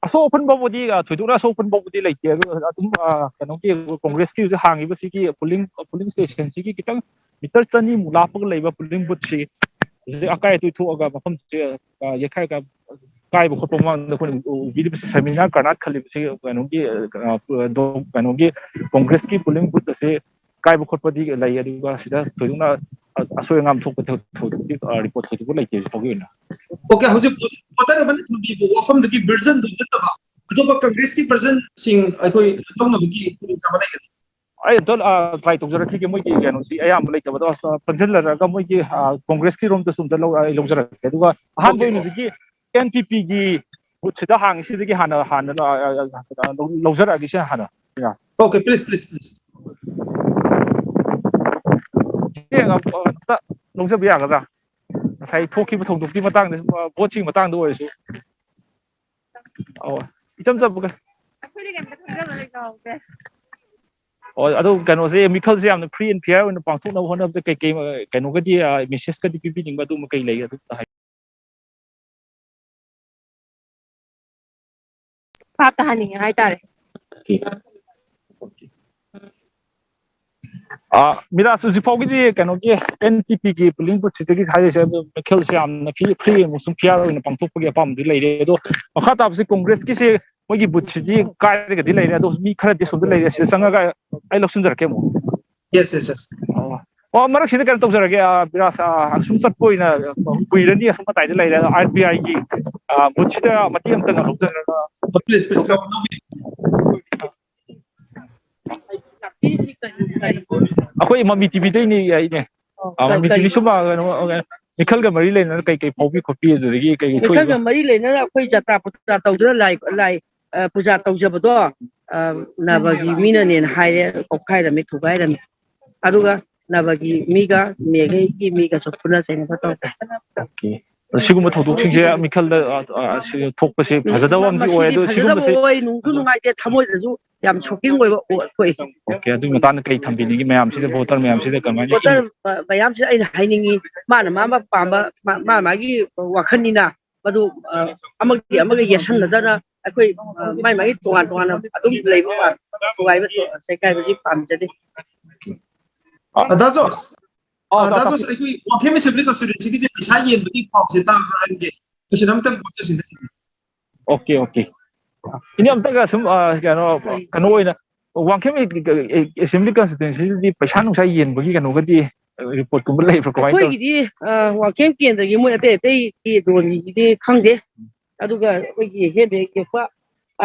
ꯑꯁꯣꯛ ꯑꯄꯟ ꯐꯥꯎꯕꯗꯤ, ꯑ, ꯊꯣꯏꯗꯣꯛꯅ ꯑꯁꯣꯛ ꯑꯄꯟ ꯐꯥꯎꯕꯗꯤ ꯂꯩꯇꯦ꯫ ꯑꯗꯨ ꯑꯗꯨꯝ, ꯑ, ꯀꯩꯅꯣꯒꯤ ꯀꯣꯡꯒ꯭ꯔꯦꯁꯀꯤ ꯍꯧꯖꯤꯛ ꯍꯥꯡꯉꯤꯕꯁꯤꯒꯤ ꯄꯣꯂꯤꯡ, ꯄꯣꯂꯤꯡ ꯁ꯭ꯇꯦꯁꯟꯁꯤꯒꯤ ꯈꯤꯇꯪ ꯃꯤꯇꯔ ꯆꯅꯤꯃꯨꯛ ꯂꯥꯞꯄꯒ ꯂꯩꯕ ꯄꯣꯂꯤꯡ ꯕꯨꯠꯁꯤ ꯍꯧꯖꯤꯛ ꯑꯀꯥꯏ ꯑꯇꯣꯏ ꯊꯣꯛꯑꯒ ꯃꯐꯝꯁꯦ, ꯑ, ꯌꯩꯈꯥꯏ ꯀꯥꯏꯕ ꯈꯣꯠꯄ ꯃꯃꯥꯡꯗ ꯑꯩꯈꯣꯏꯅ ꯎ-, ꯎꯕꯤꯔꯤꯕꯁꯤ ꯁꯦꯃꯤꯅꯥꯔ ꯀꯔꯅꯥꯠ ꯈꯜꯂꯤꯕꯁꯤ ꯀꯩꯅꯣꯒꯤ, ꯑ, ꯗꯣ-, ꯀꯩꯅꯣꯒꯤ ꯀꯣꯡꯒ꯭ꯔꯦꯁꯀꯤ ꯄꯣꯂꯤꯡ ꯕꯨꯠ ꯑꯁꯤ ꯀꯥꯏꯕ ꯈꯣꯠꯄꯗꯤ ꯂꯩ, ꯑꯗꯨꯒ ꯁꯤꯗ ꯊꯣꯏꯗꯣꯛꯅ ꯑ-, ꯑꯁꯣꯏ ꯑꯉꯥꯝ ꯊꯣꯛꯄ ꯊꯧ-, ꯊꯧꯗꯣꯛꯇꯤ, ꯑ, ꯔꯤꯄꯣꯔꯠ ꯊꯣꯏꯗꯣꯛꯄ ꯂꯩꯇꯦ ꯍꯧꯖꯤꯛ ꯐꯥꯎꯒꯤ ꯑꯣꯏꯅ꯫ ꯑꯣꯀꯦ, ꯍꯧꯖꯤꯛ ꯚꯣꯇꯔ ꯑꯃꯅ ꯊꯝꯕꯤꯕ ꯋꯥꯐꯝꯗꯨꯒꯤ ꯚꯔꯖꯟꯗꯨ ꯅꯠꯇꯕ ꯑꯇꯣꯞꯄ ꯀꯪꯒ꯭ꯔꯦꯁꯀꯤ ꯚꯔꯖꯟꯁꯤꯡ ꯑꯩꯈꯣꯏ ꯂꯧꯅꯕꯒꯤ ꯈꯨꯗꯣꯡꯆꯥꯕ ꯂꯩꯒꯗ꯭ꯔꯥ? ꯑꯩ ꯑꯝꯇ, ꯑ, ꯇ꯭ꯔꯥꯏ ꯇꯧꯖꯔꯛꯈꯤꯒꯦ꯫ ꯃꯣꯏꯒꯤ ꯀꯩꯅꯣꯁꯤ ꯑꯌꯥꯝꯕ ꯂꯩꯇꯕꯗꯣ, ꯑ, ꯄꯨꯟꯁꯤꯜꯂꯔꯒ ꯃꯣꯏꯒꯤ, ꯑ, ꯀꯣꯡꯒ꯭ꯔꯦꯁꯀꯤ ꯔꯣꯝꯗꯁꯨ ꯑꯝꯇ ꯂꯧ-, ꯑꯩ ꯂꯧꯖꯔꯛꯀꯦ꯫ ꯑꯗꯨꯒ ꯑꯍꯥꯟꯕ ꯑꯣꯀꯦ꯫ ꯑꯣꯏꯅ ꯍꯧꯖꯤꯛꯀꯤ ꯑꯦꯟ ꯄꯤ ꯄꯤꯒꯤ ꯕꯨꯠꯁꯤꯗ ꯍꯥꯡꯉꯤꯁꯤꯗꯒꯤ ꯍꯥꯟꯅ, ꯍꯥꯟꯅ, ꯑ, ꯑ, ꯑ, ꯂꯧ-, ꯂꯧꯖꯔꯛꯑꯒꯦ ꯁꯤꯅ ꯍꯥꯟꯅ꯫ Okay, please, please, please. ꯁꯤ ꯑꯝꯇ ꯂꯧꯖꯕ ꯌꯥꯒꯗ꯭ꯔꯥ? ꯉꯁꯥꯏ ꯊꯣꯛꯈꯤꯕ ꯊꯧꯗꯣꯛꯀꯤ ꯃꯇꯥꯡꯗ, ꯑ, ꯚꯣꯠꯁꯤꯒꯤ ꯃꯇꯥꯡꯗ ꯑꯣꯏꯔꯁꯨ꯫ ꯑꯣ, ꯏꯆꯝ ꯆꯝꯕ ꯀ-, ꯑꯩꯈꯣꯏꯗꯤ ꯀꯩꯝꯇ ꯈꯪꯖꯕ ꯂꯩꯇꯍꯧꯗꯦ꯫ ꯑꯣ, ꯑꯗꯣ ꯀꯩꯅꯣꯁꯦ, ꯃꯤꯈꯜꯁꯦ ꯌꯥꯝꯅ free and fair ꯑꯣꯏꯅ ꯄꯥꯡꯊꯣꯛꯅꯕ ꯍꯣꯠꯅꯕꯗ ꯀꯩ ꯀꯩ, ꯑ, ꯀꯩꯅꯣꯒꯗꯤ, ꯑ, messageꯀꯗꯤ ꯄꯤꯕꯤꯅꯤꯡꯕ ꯑꯗꯨꯝꯕ ꯀꯩ ꯂꯩ? ꯑꯗꯨꯝꯇ ꯍꯥꯏ-, ꯚꯥꯞ ꯇꯥꯍꯟꯅꯤꯡꯉꯦ ꯍꯥꯏꯇꯥꯔꯦ꯫ ꯑꯣꯀꯦ꯫ ꯑꯣꯀꯦ꯫ ꯑ, ꯃꯤꯔꯥꯖ, ꯍꯧꯖꯤꯛ ꯐꯥꯎꯒꯤꯗꯤ ꯀꯩꯅꯣꯒꯤ ꯑꯦꯟ ꯄꯤ ꯄꯤꯒꯤ ꯄꯣꯂꯤꯡ ꯕꯨꯠꯁꯤꯗꯒꯤ ꯍꯥꯏꯔꯤꯁꯦ, ꯑꯗꯨ ꯃꯤꯈꯜꯁꯦ ꯌꯥꯝꯅ free, free ꯑꯃꯁꯨꯡ fair ꯑꯣꯏꯅ ꯄꯥꯡꯊꯣꯛꯄꯒꯤ ꯑꯄꯥꯝꯕꯗꯤ ꯂꯩꯔꯦ꯫ ꯑꯗꯣ ꯃꯈꯥ ꯇꯥꯕꯁꯤ ꯀꯣꯡꯒ꯭ꯔꯦꯁꯀꯤꯁꯦ ꯃꯣꯏꯒꯤ ꯕꯨꯠꯁꯤꯗꯤ ꯀꯥꯏꯔꯒꯗꯤ ꯂꯩꯔꯦ, ꯑꯗꯣ ꯃꯤ ꯈꯔꯗꯤ ꯑꯁꯣꯝꯗ ꯂꯩꯔꯦ, ꯁꯤꯗ ꯆꯪꯉꯒ ꯑꯩ ꯂꯧꯁꯤꯟꯖꯔꯛꯀꯦ ꯑꯃꯨꯛ꯫ Yes, yes, yes. ꯑꯣ꯫ ꯑꯣ, ꯃꯔꯛꯁꯤꯗ ꯀꯩꯅꯣ ꯇꯧꯖꯔꯒꯦ, ꯑ, ꯕꯤꯔꯥꯖ, ꯑ, ꯑꯁꯨꯝ ꯆꯠꯄ ꯑꯣꯏꯅ ꯀꯨꯏꯔꯅꯤ, ꯑꯁꯨꯝ ꯃꯇꯥꯏꯗ ꯂꯩꯔꯦ꯫ ꯑꯥꯔ ꯕꯤ ꯑꯥꯏꯒꯤ, ꯑ, ꯕꯨꯠꯁꯤꯗ ꯃꯇꯦꯛ ꯑꯝꯇ ꯉꯥꯏꯍꯧꯖꯔꯒ꯫ Please, please, ꯂꯧ-, ꯂꯧꯕꯤꯌꯨ꯫ ꯑꯩꯈꯣꯏ ꯃꯃꯤ ꯇꯤꯚꯤꯗꯩꯅꯦ, ꯑꯩꯅꯦ꯫ ꯑꯣ, ꯑ, ꯀꯔꯤ, ꯃꯃꯤ ꯀꯔꯤ? ꯇꯤꯚꯤ ꯁꯨꯝ, ꯑ, ꯀꯩꯅꯣ, ꯑ, ꯃꯤꯈꯜꯒ ꯃꯔꯤ ꯂꯩꯅꯅ ꯀꯩ ꯀꯩ ꯐꯥꯎꯕꯤ ꯈꯣꯠꯄꯤ, ꯑꯗꯨꯗꯒꯤ ꯀꯩ ꯀꯩ ꯊꯣꯛꯏꯕ? ꯃꯤꯈꯜꯒ ꯃꯔꯤ ꯂꯩꯅꯅ ꯑꯩꯈꯣꯏ ꯖꯇ꯭ꯔꯥ ꯄꯨꯖꯥ ꯇꯧꯗꯅ ꯂꯥꯏ, ꯂꯥꯏ, ꯑ, ꯄꯨꯖꯥ ꯇꯧꯖꯕꯗꯣ, ꯑ, ꯅꯕꯒꯤ ꯃꯤꯅꯅꯦꯅ ꯍꯥꯏꯔꯦ, ꯀꯧꯈꯥꯏꯔꯝꯃꯤ, ꯊꯨꯒꯥꯏꯔꯝꯃꯤ꯫ ꯑꯗꯨꯒ ꯅꯕꯒꯤ ꯃꯤꯒ ꯃꯦꯘꯩꯒꯤ ꯃꯤꯒꯁꯨ ꯐꯨꯅ ꯆꯩꯅꯕ ꯇꯧꯈ꯭ꯔꯦ꯫ ꯑꯣꯀꯦ꯫ ꯑꯗꯣ ꯁꯤꯒꯨꯝꯕ ꯊꯧꯗꯣꯛꯁꯤꯡꯁꯦ ꯃꯤꯈꯜꯗ, ꯑ, ꯑ, ꯁꯤ ꯊꯣꯛꯄꯁꯦ ꯐꯖꯗꯕ ꯑꯃꯗꯤ ꯑꯣꯏ꯫ ꯃꯁꯤꯗꯤ ꯑꯗꯣ ꯐꯖꯗꯕ ꯁꯤꯒꯨꯝꯕꯁꯦ ꯑꯣꯏ, ꯅꯨꯡꯁꯨ ꯅꯨꯡꯉꯥꯏꯇꯦ, ꯊꯃꯣꯏꯗꯁꯨ ꯌꯥꯝ shocking ꯑꯣꯏꯕ ꯑꯣ-, ꯊꯣꯛꯏ꯫ ꯑꯣꯀꯦ, ꯑꯗꯨꯒꯤ ꯃꯇꯥꯡꯗ ꯀꯩ ꯊꯝꯕꯤꯅꯤꯡꯉꯤ ꯃꯌꯥꯝꯁꯤꯗ, voter ꯃꯌꯥꯝꯁꯤꯗ ꯀꯃꯥꯏꯅ voter ꯏꯪ- ꯃ-, ꯃꯌꯥꯝꯁꯤꯗ ꯑꯩꯅ ꯍꯥꯏꯅꯤꯡꯉꯤ, ꯃꯥꯅ ꯃꯥ ꯃꯥ ꯄꯥꯝꯕ, ꯃꯥ, ꯃꯥ ꯃꯥꯒꯤ ꯋꯥꯈꯜꯅꯤꯅ, ꯃꯗꯨ, ꯑ, ꯑꯃꯒꯤ ꯑꯃꯒ ꯌꯦꯠꯁꯟꯅꯗꯅ ꯑꯩꯈꯣꯏ, ꯑ, ꯃꯥꯏ ꯃꯥꯒꯤ ꯇꯣꯉꯥꯟ ꯇꯣꯉꯥꯟꯅ ꯑꯗꯨꯝ ꯂꯩꯕ ꯄꯥꯝꯃꯤ꯫ ꯊꯨꯒꯥꯏꯕ ꯆꯩꯈꯥꯏꯕꯁꯤ ꯄꯥꯝꯖꯗꯦ꯫ ꯑ, ꯗꯥ ꯖꯣꯔꯖ, ꯑ, ꯑ, ꯗꯥ ꯗꯥ ꯖꯣꯔꯖ, ꯇꯥꯃꯣ꯫ ꯑꯩꯈꯣꯏ ꯋꯥꯡꯈꯦꯝ assembly constituencyꯒꯤꯁꯦ ꯄꯩꯁꯥ ꯌꯦꯟꯕꯒꯤ ꯄꯥꯎꯁꯦ ꯇꯥꯕ꯭ꯔꯥ ꯍꯥꯏꯕꯒꯤ question ꯑꯝꯇꯪ ꯄꯣꯠꯆꯁꯤꯗ꯫ Okay, okay. ꯏꯅꯦ, ꯑꯝꯇꯒ ꯁꯨꯝ, ꯑ, ꯀꯩꯅꯣ, ꯀꯩꯅꯣ ꯑꯣꯏꯅ, ꯋꯥꯡꯈꯦꯝ assembly constituencyꯗꯗꯤ ꯄꯩꯁꯥ ꯅꯨꯡꯁꯥ ꯌꯦꯟꯕꯒꯤ ꯀꯩꯅꯣꯒꯗꯤ, ꯑ, reportꯀꯨꯝꯕ ꯂꯩꯕ꯭ꯔꯥ? ꯀꯃꯥꯏꯅ ꯇꯧꯏ? ꯑꯩꯈꯣꯏꯒꯤꯗꯤ, ꯑ, ꯋꯥꯡꯈꯦꯝ ꯀꯦꯟꯗ꯭ꯔꯒꯤ ꯃꯣꯏ ꯑꯇꯩ ꯑꯇꯩꯒꯤ ꯗꯣꯟꯒꯤꯗꯤ ꯈꯪꯗꯦ꯫ ꯑꯗꯨꯒ ꯑꯩꯈꯣꯏꯒꯤ ꯍꯦꯟꯕꯦꯛ ꯌꯦꯛꯄ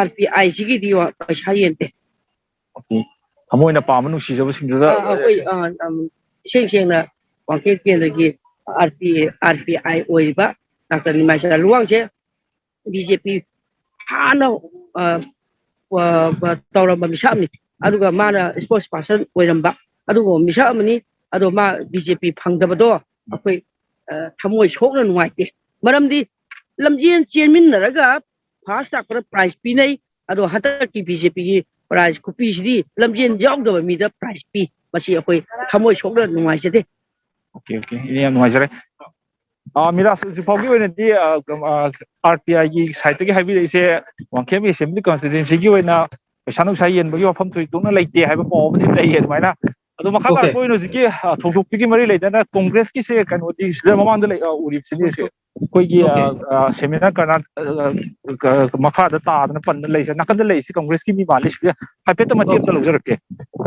RPIꯁꯤꯒꯤꯗꯤ ꯋꯥ-, ꯄꯩꯁꯥ ꯌꯦꯟꯗꯦ꯫ ꯑꯣꯀꯦ꯫ ꯊꯃꯣꯏꯅ ꯄꯥꯝꯕ ꯅꯨꯡꯁꯤꯖꯕꯁꯤꯡꯗꯨꯗ ꯑ, ꯑꯩꯈꯣꯏ, ꯑ, ꯑꯝ, ꯏꯁꯦꯡ ꯁꯦꯡꯅ ꯋꯥꯡꯈꯦꯝ ꯀꯦꯟꯗ꯭ꯔꯒꯤ RPI, RPI ꯑꯣꯏꯔꯤꯕ ꯗꯥꯛꯇꯔ ꯅꯤꯃꯥꯏꯆꯥ ꯂꯨꯋꯥꯡꯁꯦ BJP ꯍꯥꯟꯅ, ꯑ, ꯑ, ꯑ, ꯇꯧꯔꯝꯕ ꯃꯤꯁꯛ ꯑꯃꯅꯤ꯫ ꯑꯗꯨꯒ ꯃꯥꯅ spokesperson ꯑꯣꯏꯔꯝꯕ ꯑꯗꯨꯒꯨꯝꯕ ꯃꯤꯁꯛ ꯑꯃꯅꯤ꯫ ꯑꯗꯣ ꯃꯥ BJP ꯐꯪꯗꯕꯗꯣ ꯑꯩꯈꯣꯏ, ꯑ, ꯊꯃꯣꯏ ꯁꯣꯛꯅ ꯅꯨꯡꯉꯥꯏꯇꯦ꯫ ꯃꯔꯝꯗꯤ ꯂꯝꯖꯦꯟ ꯆꯦꯟꯃꯤꯟꯅꯔꯒ first ꯂꯥꯛꯄꯗ prize ꯄꯤꯅꯩ, ꯑꯗꯣ ꯍꯟꯗꯛꯀꯤ BJPꯒꯤ prize ꯈꯨꯄꯤꯁꯤꯗꯤ ꯂꯝꯖꯦꯟ ꯌꯥꯎꯗꯕ ꯃꯤꯗ prize ꯄꯤ꯫ ꯃꯁꯤ ꯑꯩꯈꯣꯏ ꯊꯃꯣꯏ ꯁꯣꯛꯅ ꯅꯨꯡꯉꯥꯏꯖꯗꯦ꯫ Okay, okay. ꯏꯅꯦ, ꯌꯥꯝ ꯅꯨꯡꯉꯥꯏꯖꯔꯦ꯫ ꯑꯥ, ꯃꯤꯔꯥꯖ, ꯍꯧꯖꯤꯛ ꯐꯥꯎꯒꯤ ꯑꯣꯏꯅꯗꯤ, ꯑꯥ, ꯀꯝ-, ꯑꯥ, RPIꯒꯤ sideꯇꯒꯤ ꯍꯥꯏꯕꯤꯔꯛꯏꯁꯦ, ꯋꯥꯡꯈꯦꯝ assembly constituencyꯒꯤ ꯑꯣꯏꯅ ꯄꯩꯁꯥ ꯅꯨꯡꯁꯥ ꯌꯦꯟꯕꯒꯤ ꯋꯥꯐꯝ ꯊꯣꯏꯗꯣꯛꯅ ꯂꯩꯇꯦ ꯍꯥꯏꯕ ꯄꯥꯎ ꯑꯃꯗꯤ ꯂꯩꯌꯦ ꯑꯗꯨꯃꯥꯏꯅ꯫ ꯑꯗꯣ ꯃꯈꯥ ꯑꯣꯀꯦ꯫ ꯇꯥꯔꯛꯄ ꯑꯣꯏꯅ ꯍꯧꯖꯤꯛꯀꯤ, ꯑꯥ, ꯊꯧꯗꯣꯛꯇꯨꯒꯤ ꯃꯔꯤ ꯂꯩꯅꯅ ꯀꯣꯡꯒ꯭ꯔꯦꯁꯀꯤꯁꯦ ꯀꯩꯅꯣꯗꯤ ꯁꯤꯗ ꯃꯃꯥꯡꯗ ꯂꯩ, ꯑꯥ, ꯎꯔꯤꯕꯁꯤꯗꯤ ꯁꯦ꯫ ꯑꯩꯈꯣꯏꯒꯤ, ꯑꯣꯀꯦ꯫ ꯑꯥ, ꯑꯥ, seminar ꯀꯅꯥ-, ꯑꯥ, ꯑꯥ, ꯃꯈꯥꯗ ꯇꯥꯗꯅ ꯄꯟꯗꯅ ꯂꯩꯁꯦ, ꯅꯥꯀꯟꯗ ꯂꯩꯔꯤꯁꯦ ꯀꯣꯡꯒ꯭ꯔꯦꯁꯀꯤ ꯃꯤ ꯃꯥꯜꯂꯦ ꯁꯤꯗ꯫ ꯍꯥꯏꯐꯦꯠꯇ ꯃꯇꯦꯛ ꯑꯝꯇ ꯑꯣꯀꯦ꯫ ꯂꯧꯖꯔꯛꯀꯦ꯫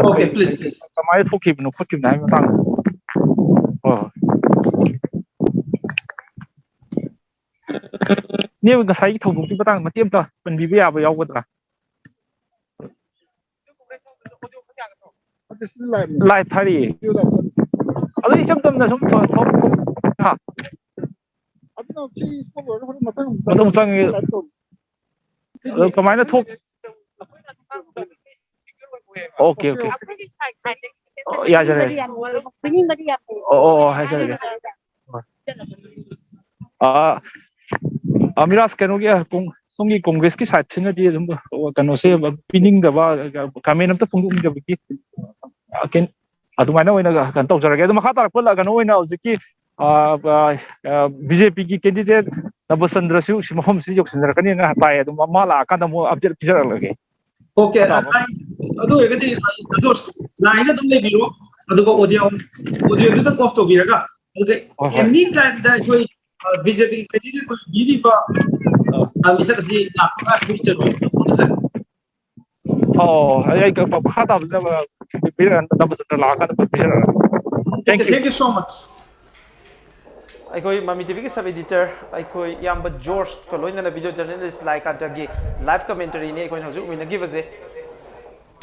Okay, please, please꯫ ꯀꯃꯥꯏꯅ ꯊꯣꯛꯈꯤꯕꯅꯣ ꯈꯣꯠꯈꯤꯕꯅꯣ ꯍꯥꯏꯕꯒꯤ ꯃꯇꯥꯡꯗ꯫ ꯍꯣꯏ, ꯍꯣꯏ꯫ ꯏꯅꯦ, ꯉꯁꯥꯏꯒꯤ ꯊꯧꯗꯣꯛꯀꯤ ꯃꯇꯥꯡꯗ ꯃꯇꯦꯛ ꯑꯝꯇ ꯄꯟꯕꯤꯕ ꯌꯥꯕ ꯌꯥꯎꯒꯗ꯭ꯔꯥ? Live ꯊꯥꯔꯤꯌꯦ꯫ ꯑꯗꯨ ꯏꯆꯝ ꯆꯝꯅ ꯁꯨꯝ ꯊꯣꯛ-, ꯊꯣꯛ-, ꯊꯣꯛ-, ꯍꯥ? ꯑꯗꯨꯅ ꯁꯤ ꯊꯣꯛ ꯂꯣꯏꯔꯒ ꯍꯣꯔꯦꯟ ꯃꯊꯪ ꯑꯃꯨꯛ ꯃꯊꯪ ꯆꯪꯉꯦ꯫ Live ꯇꯧ-, ꯑꯗꯨ ꯀꯃꯥꯏꯅ ꯊꯣꯛ-, OK, OK. ꯑꯣ, ꯌꯥꯖꯔꯦ꯫ ꯑꯣ, ꯑꯣ, ꯑꯣ, ꯍꯥꯏꯖꯔꯒꯦ꯫ ꯑꯥ, ꯑꯥ, ꯃꯤꯔꯥꯖ, ꯀꯩꯅꯣꯒꯤ, ꯑ, ꯀꯣꯡ-, ꯁꯣꯝꯒꯤ ꯀꯣꯡꯒ꯭ꯔꯦꯁꯀꯤ side ꯁꯤꯅꯗꯤ ꯑꯗꯨꯝ, ꯑ, ꯀꯩꯅꯣꯁꯦ, ꯑ, ꯄꯤꯅꯤꯡꯗꯕ, ꯑ, comment ꯑꯝꯇ ꯐꯣꯡꯗꯣꯛꯅꯤꯡꯗꯕꯒꯤ, ꯑ, ꯀꯩꯅꯣ, ꯑꯗꯨꯃꯥꯏꯅ ꯑꯣꯏꯅ ꯀꯩꯅꯣ ꯇꯧꯖꯔꯒꯦ꯫ ꯑꯗꯣ ꯃꯈꯥ ꯇꯥꯔꯛꯄ ꯀꯩꯅꯣ ꯑꯣꯏꯅ ꯍꯧꯖꯤꯛꯀꯤ, ꯑ, ꯑ, ꯑ, BJP ꯒꯤ candidate ꯅꯕꯆꯟꯗ꯭ꯔꯁꯨ ꯁꯤ ꯃꯐꯝꯁꯤ ꯌꯧꯁꯤꯟꯖꯔꯛꯀꯅꯤꯅ ꯇꯥꯏ꯫ ꯑꯗꯨꯝ ꯃꯥ ꯂꯥꯛꯑꯀꯥꯟꯗ ꯑꯃꯨꯛ update ꯄꯤꯖꯔꯛꯂꯒꯦ꯫ OK, ꯃꯈꯥ ꯇꯥꯕ꯫ ꯑꯗꯨ ꯑꯣꯏꯔꯒꯗꯤ, ꯑ, ꯖꯣꯔꯖ, line ꯗ ꯑꯗꯨꯝ ꯂꯩꯕꯤꯔꯣ, ꯑꯗꯨꯒ audio, audio ꯗꯨꯗꯪ off ꯇꯧꯕꯤꯔꯒ, ꯑꯗꯨꯒ ꯍꯣꯏ, ꯍꯣꯏ꯫ Any time ꯗ ꯑꯩꯈꯣꯏ, ꯑ, BJP ꯒꯤ candidate ꯑꯣꯏꯕꯤꯔꯤꯕ, ꯑ, ꯃꯤꯁꯛ ꯑꯁꯤ ꯂꯥꯛꯄꯒ ꯑꯩꯈꯣꯏ interview ꯇꯧꯖꯒꯦ꯫ ꯑꯣ, ꯑꯩ, ꯑꯩ ꯃꯈꯥ ꯇꯥꯕꯗ, ꯑ, ꯅꯕꯆꯟꯗ꯭ꯔ ꯂꯥꯛꯑꯀꯥꯟꯗ ꯄꯤꯖꯔꯛꯑꯒꯦ꯫ Thank OK, you꯫ Thank you so much. ꯑꯩꯈꯣꯏ ꯃꯃꯤ TV ꯒꯤ sub editor, ꯑꯩꯈꯣꯏ ꯏꯌꯥꯝꯕ ꯖꯣꯔꯖꯀ ꯂꯣꯏꯅꯅ video journalist ꯂꯥꯏꯀꯥꯟꯇꯒꯤ live commentary ꯅꯤ ꯑꯩꯈꯣꯏꯅ ꯍꯧꯖꯤꯛ ꯎꯃꯤꯟꯅꯈꯤꯕꯁꯦ꯫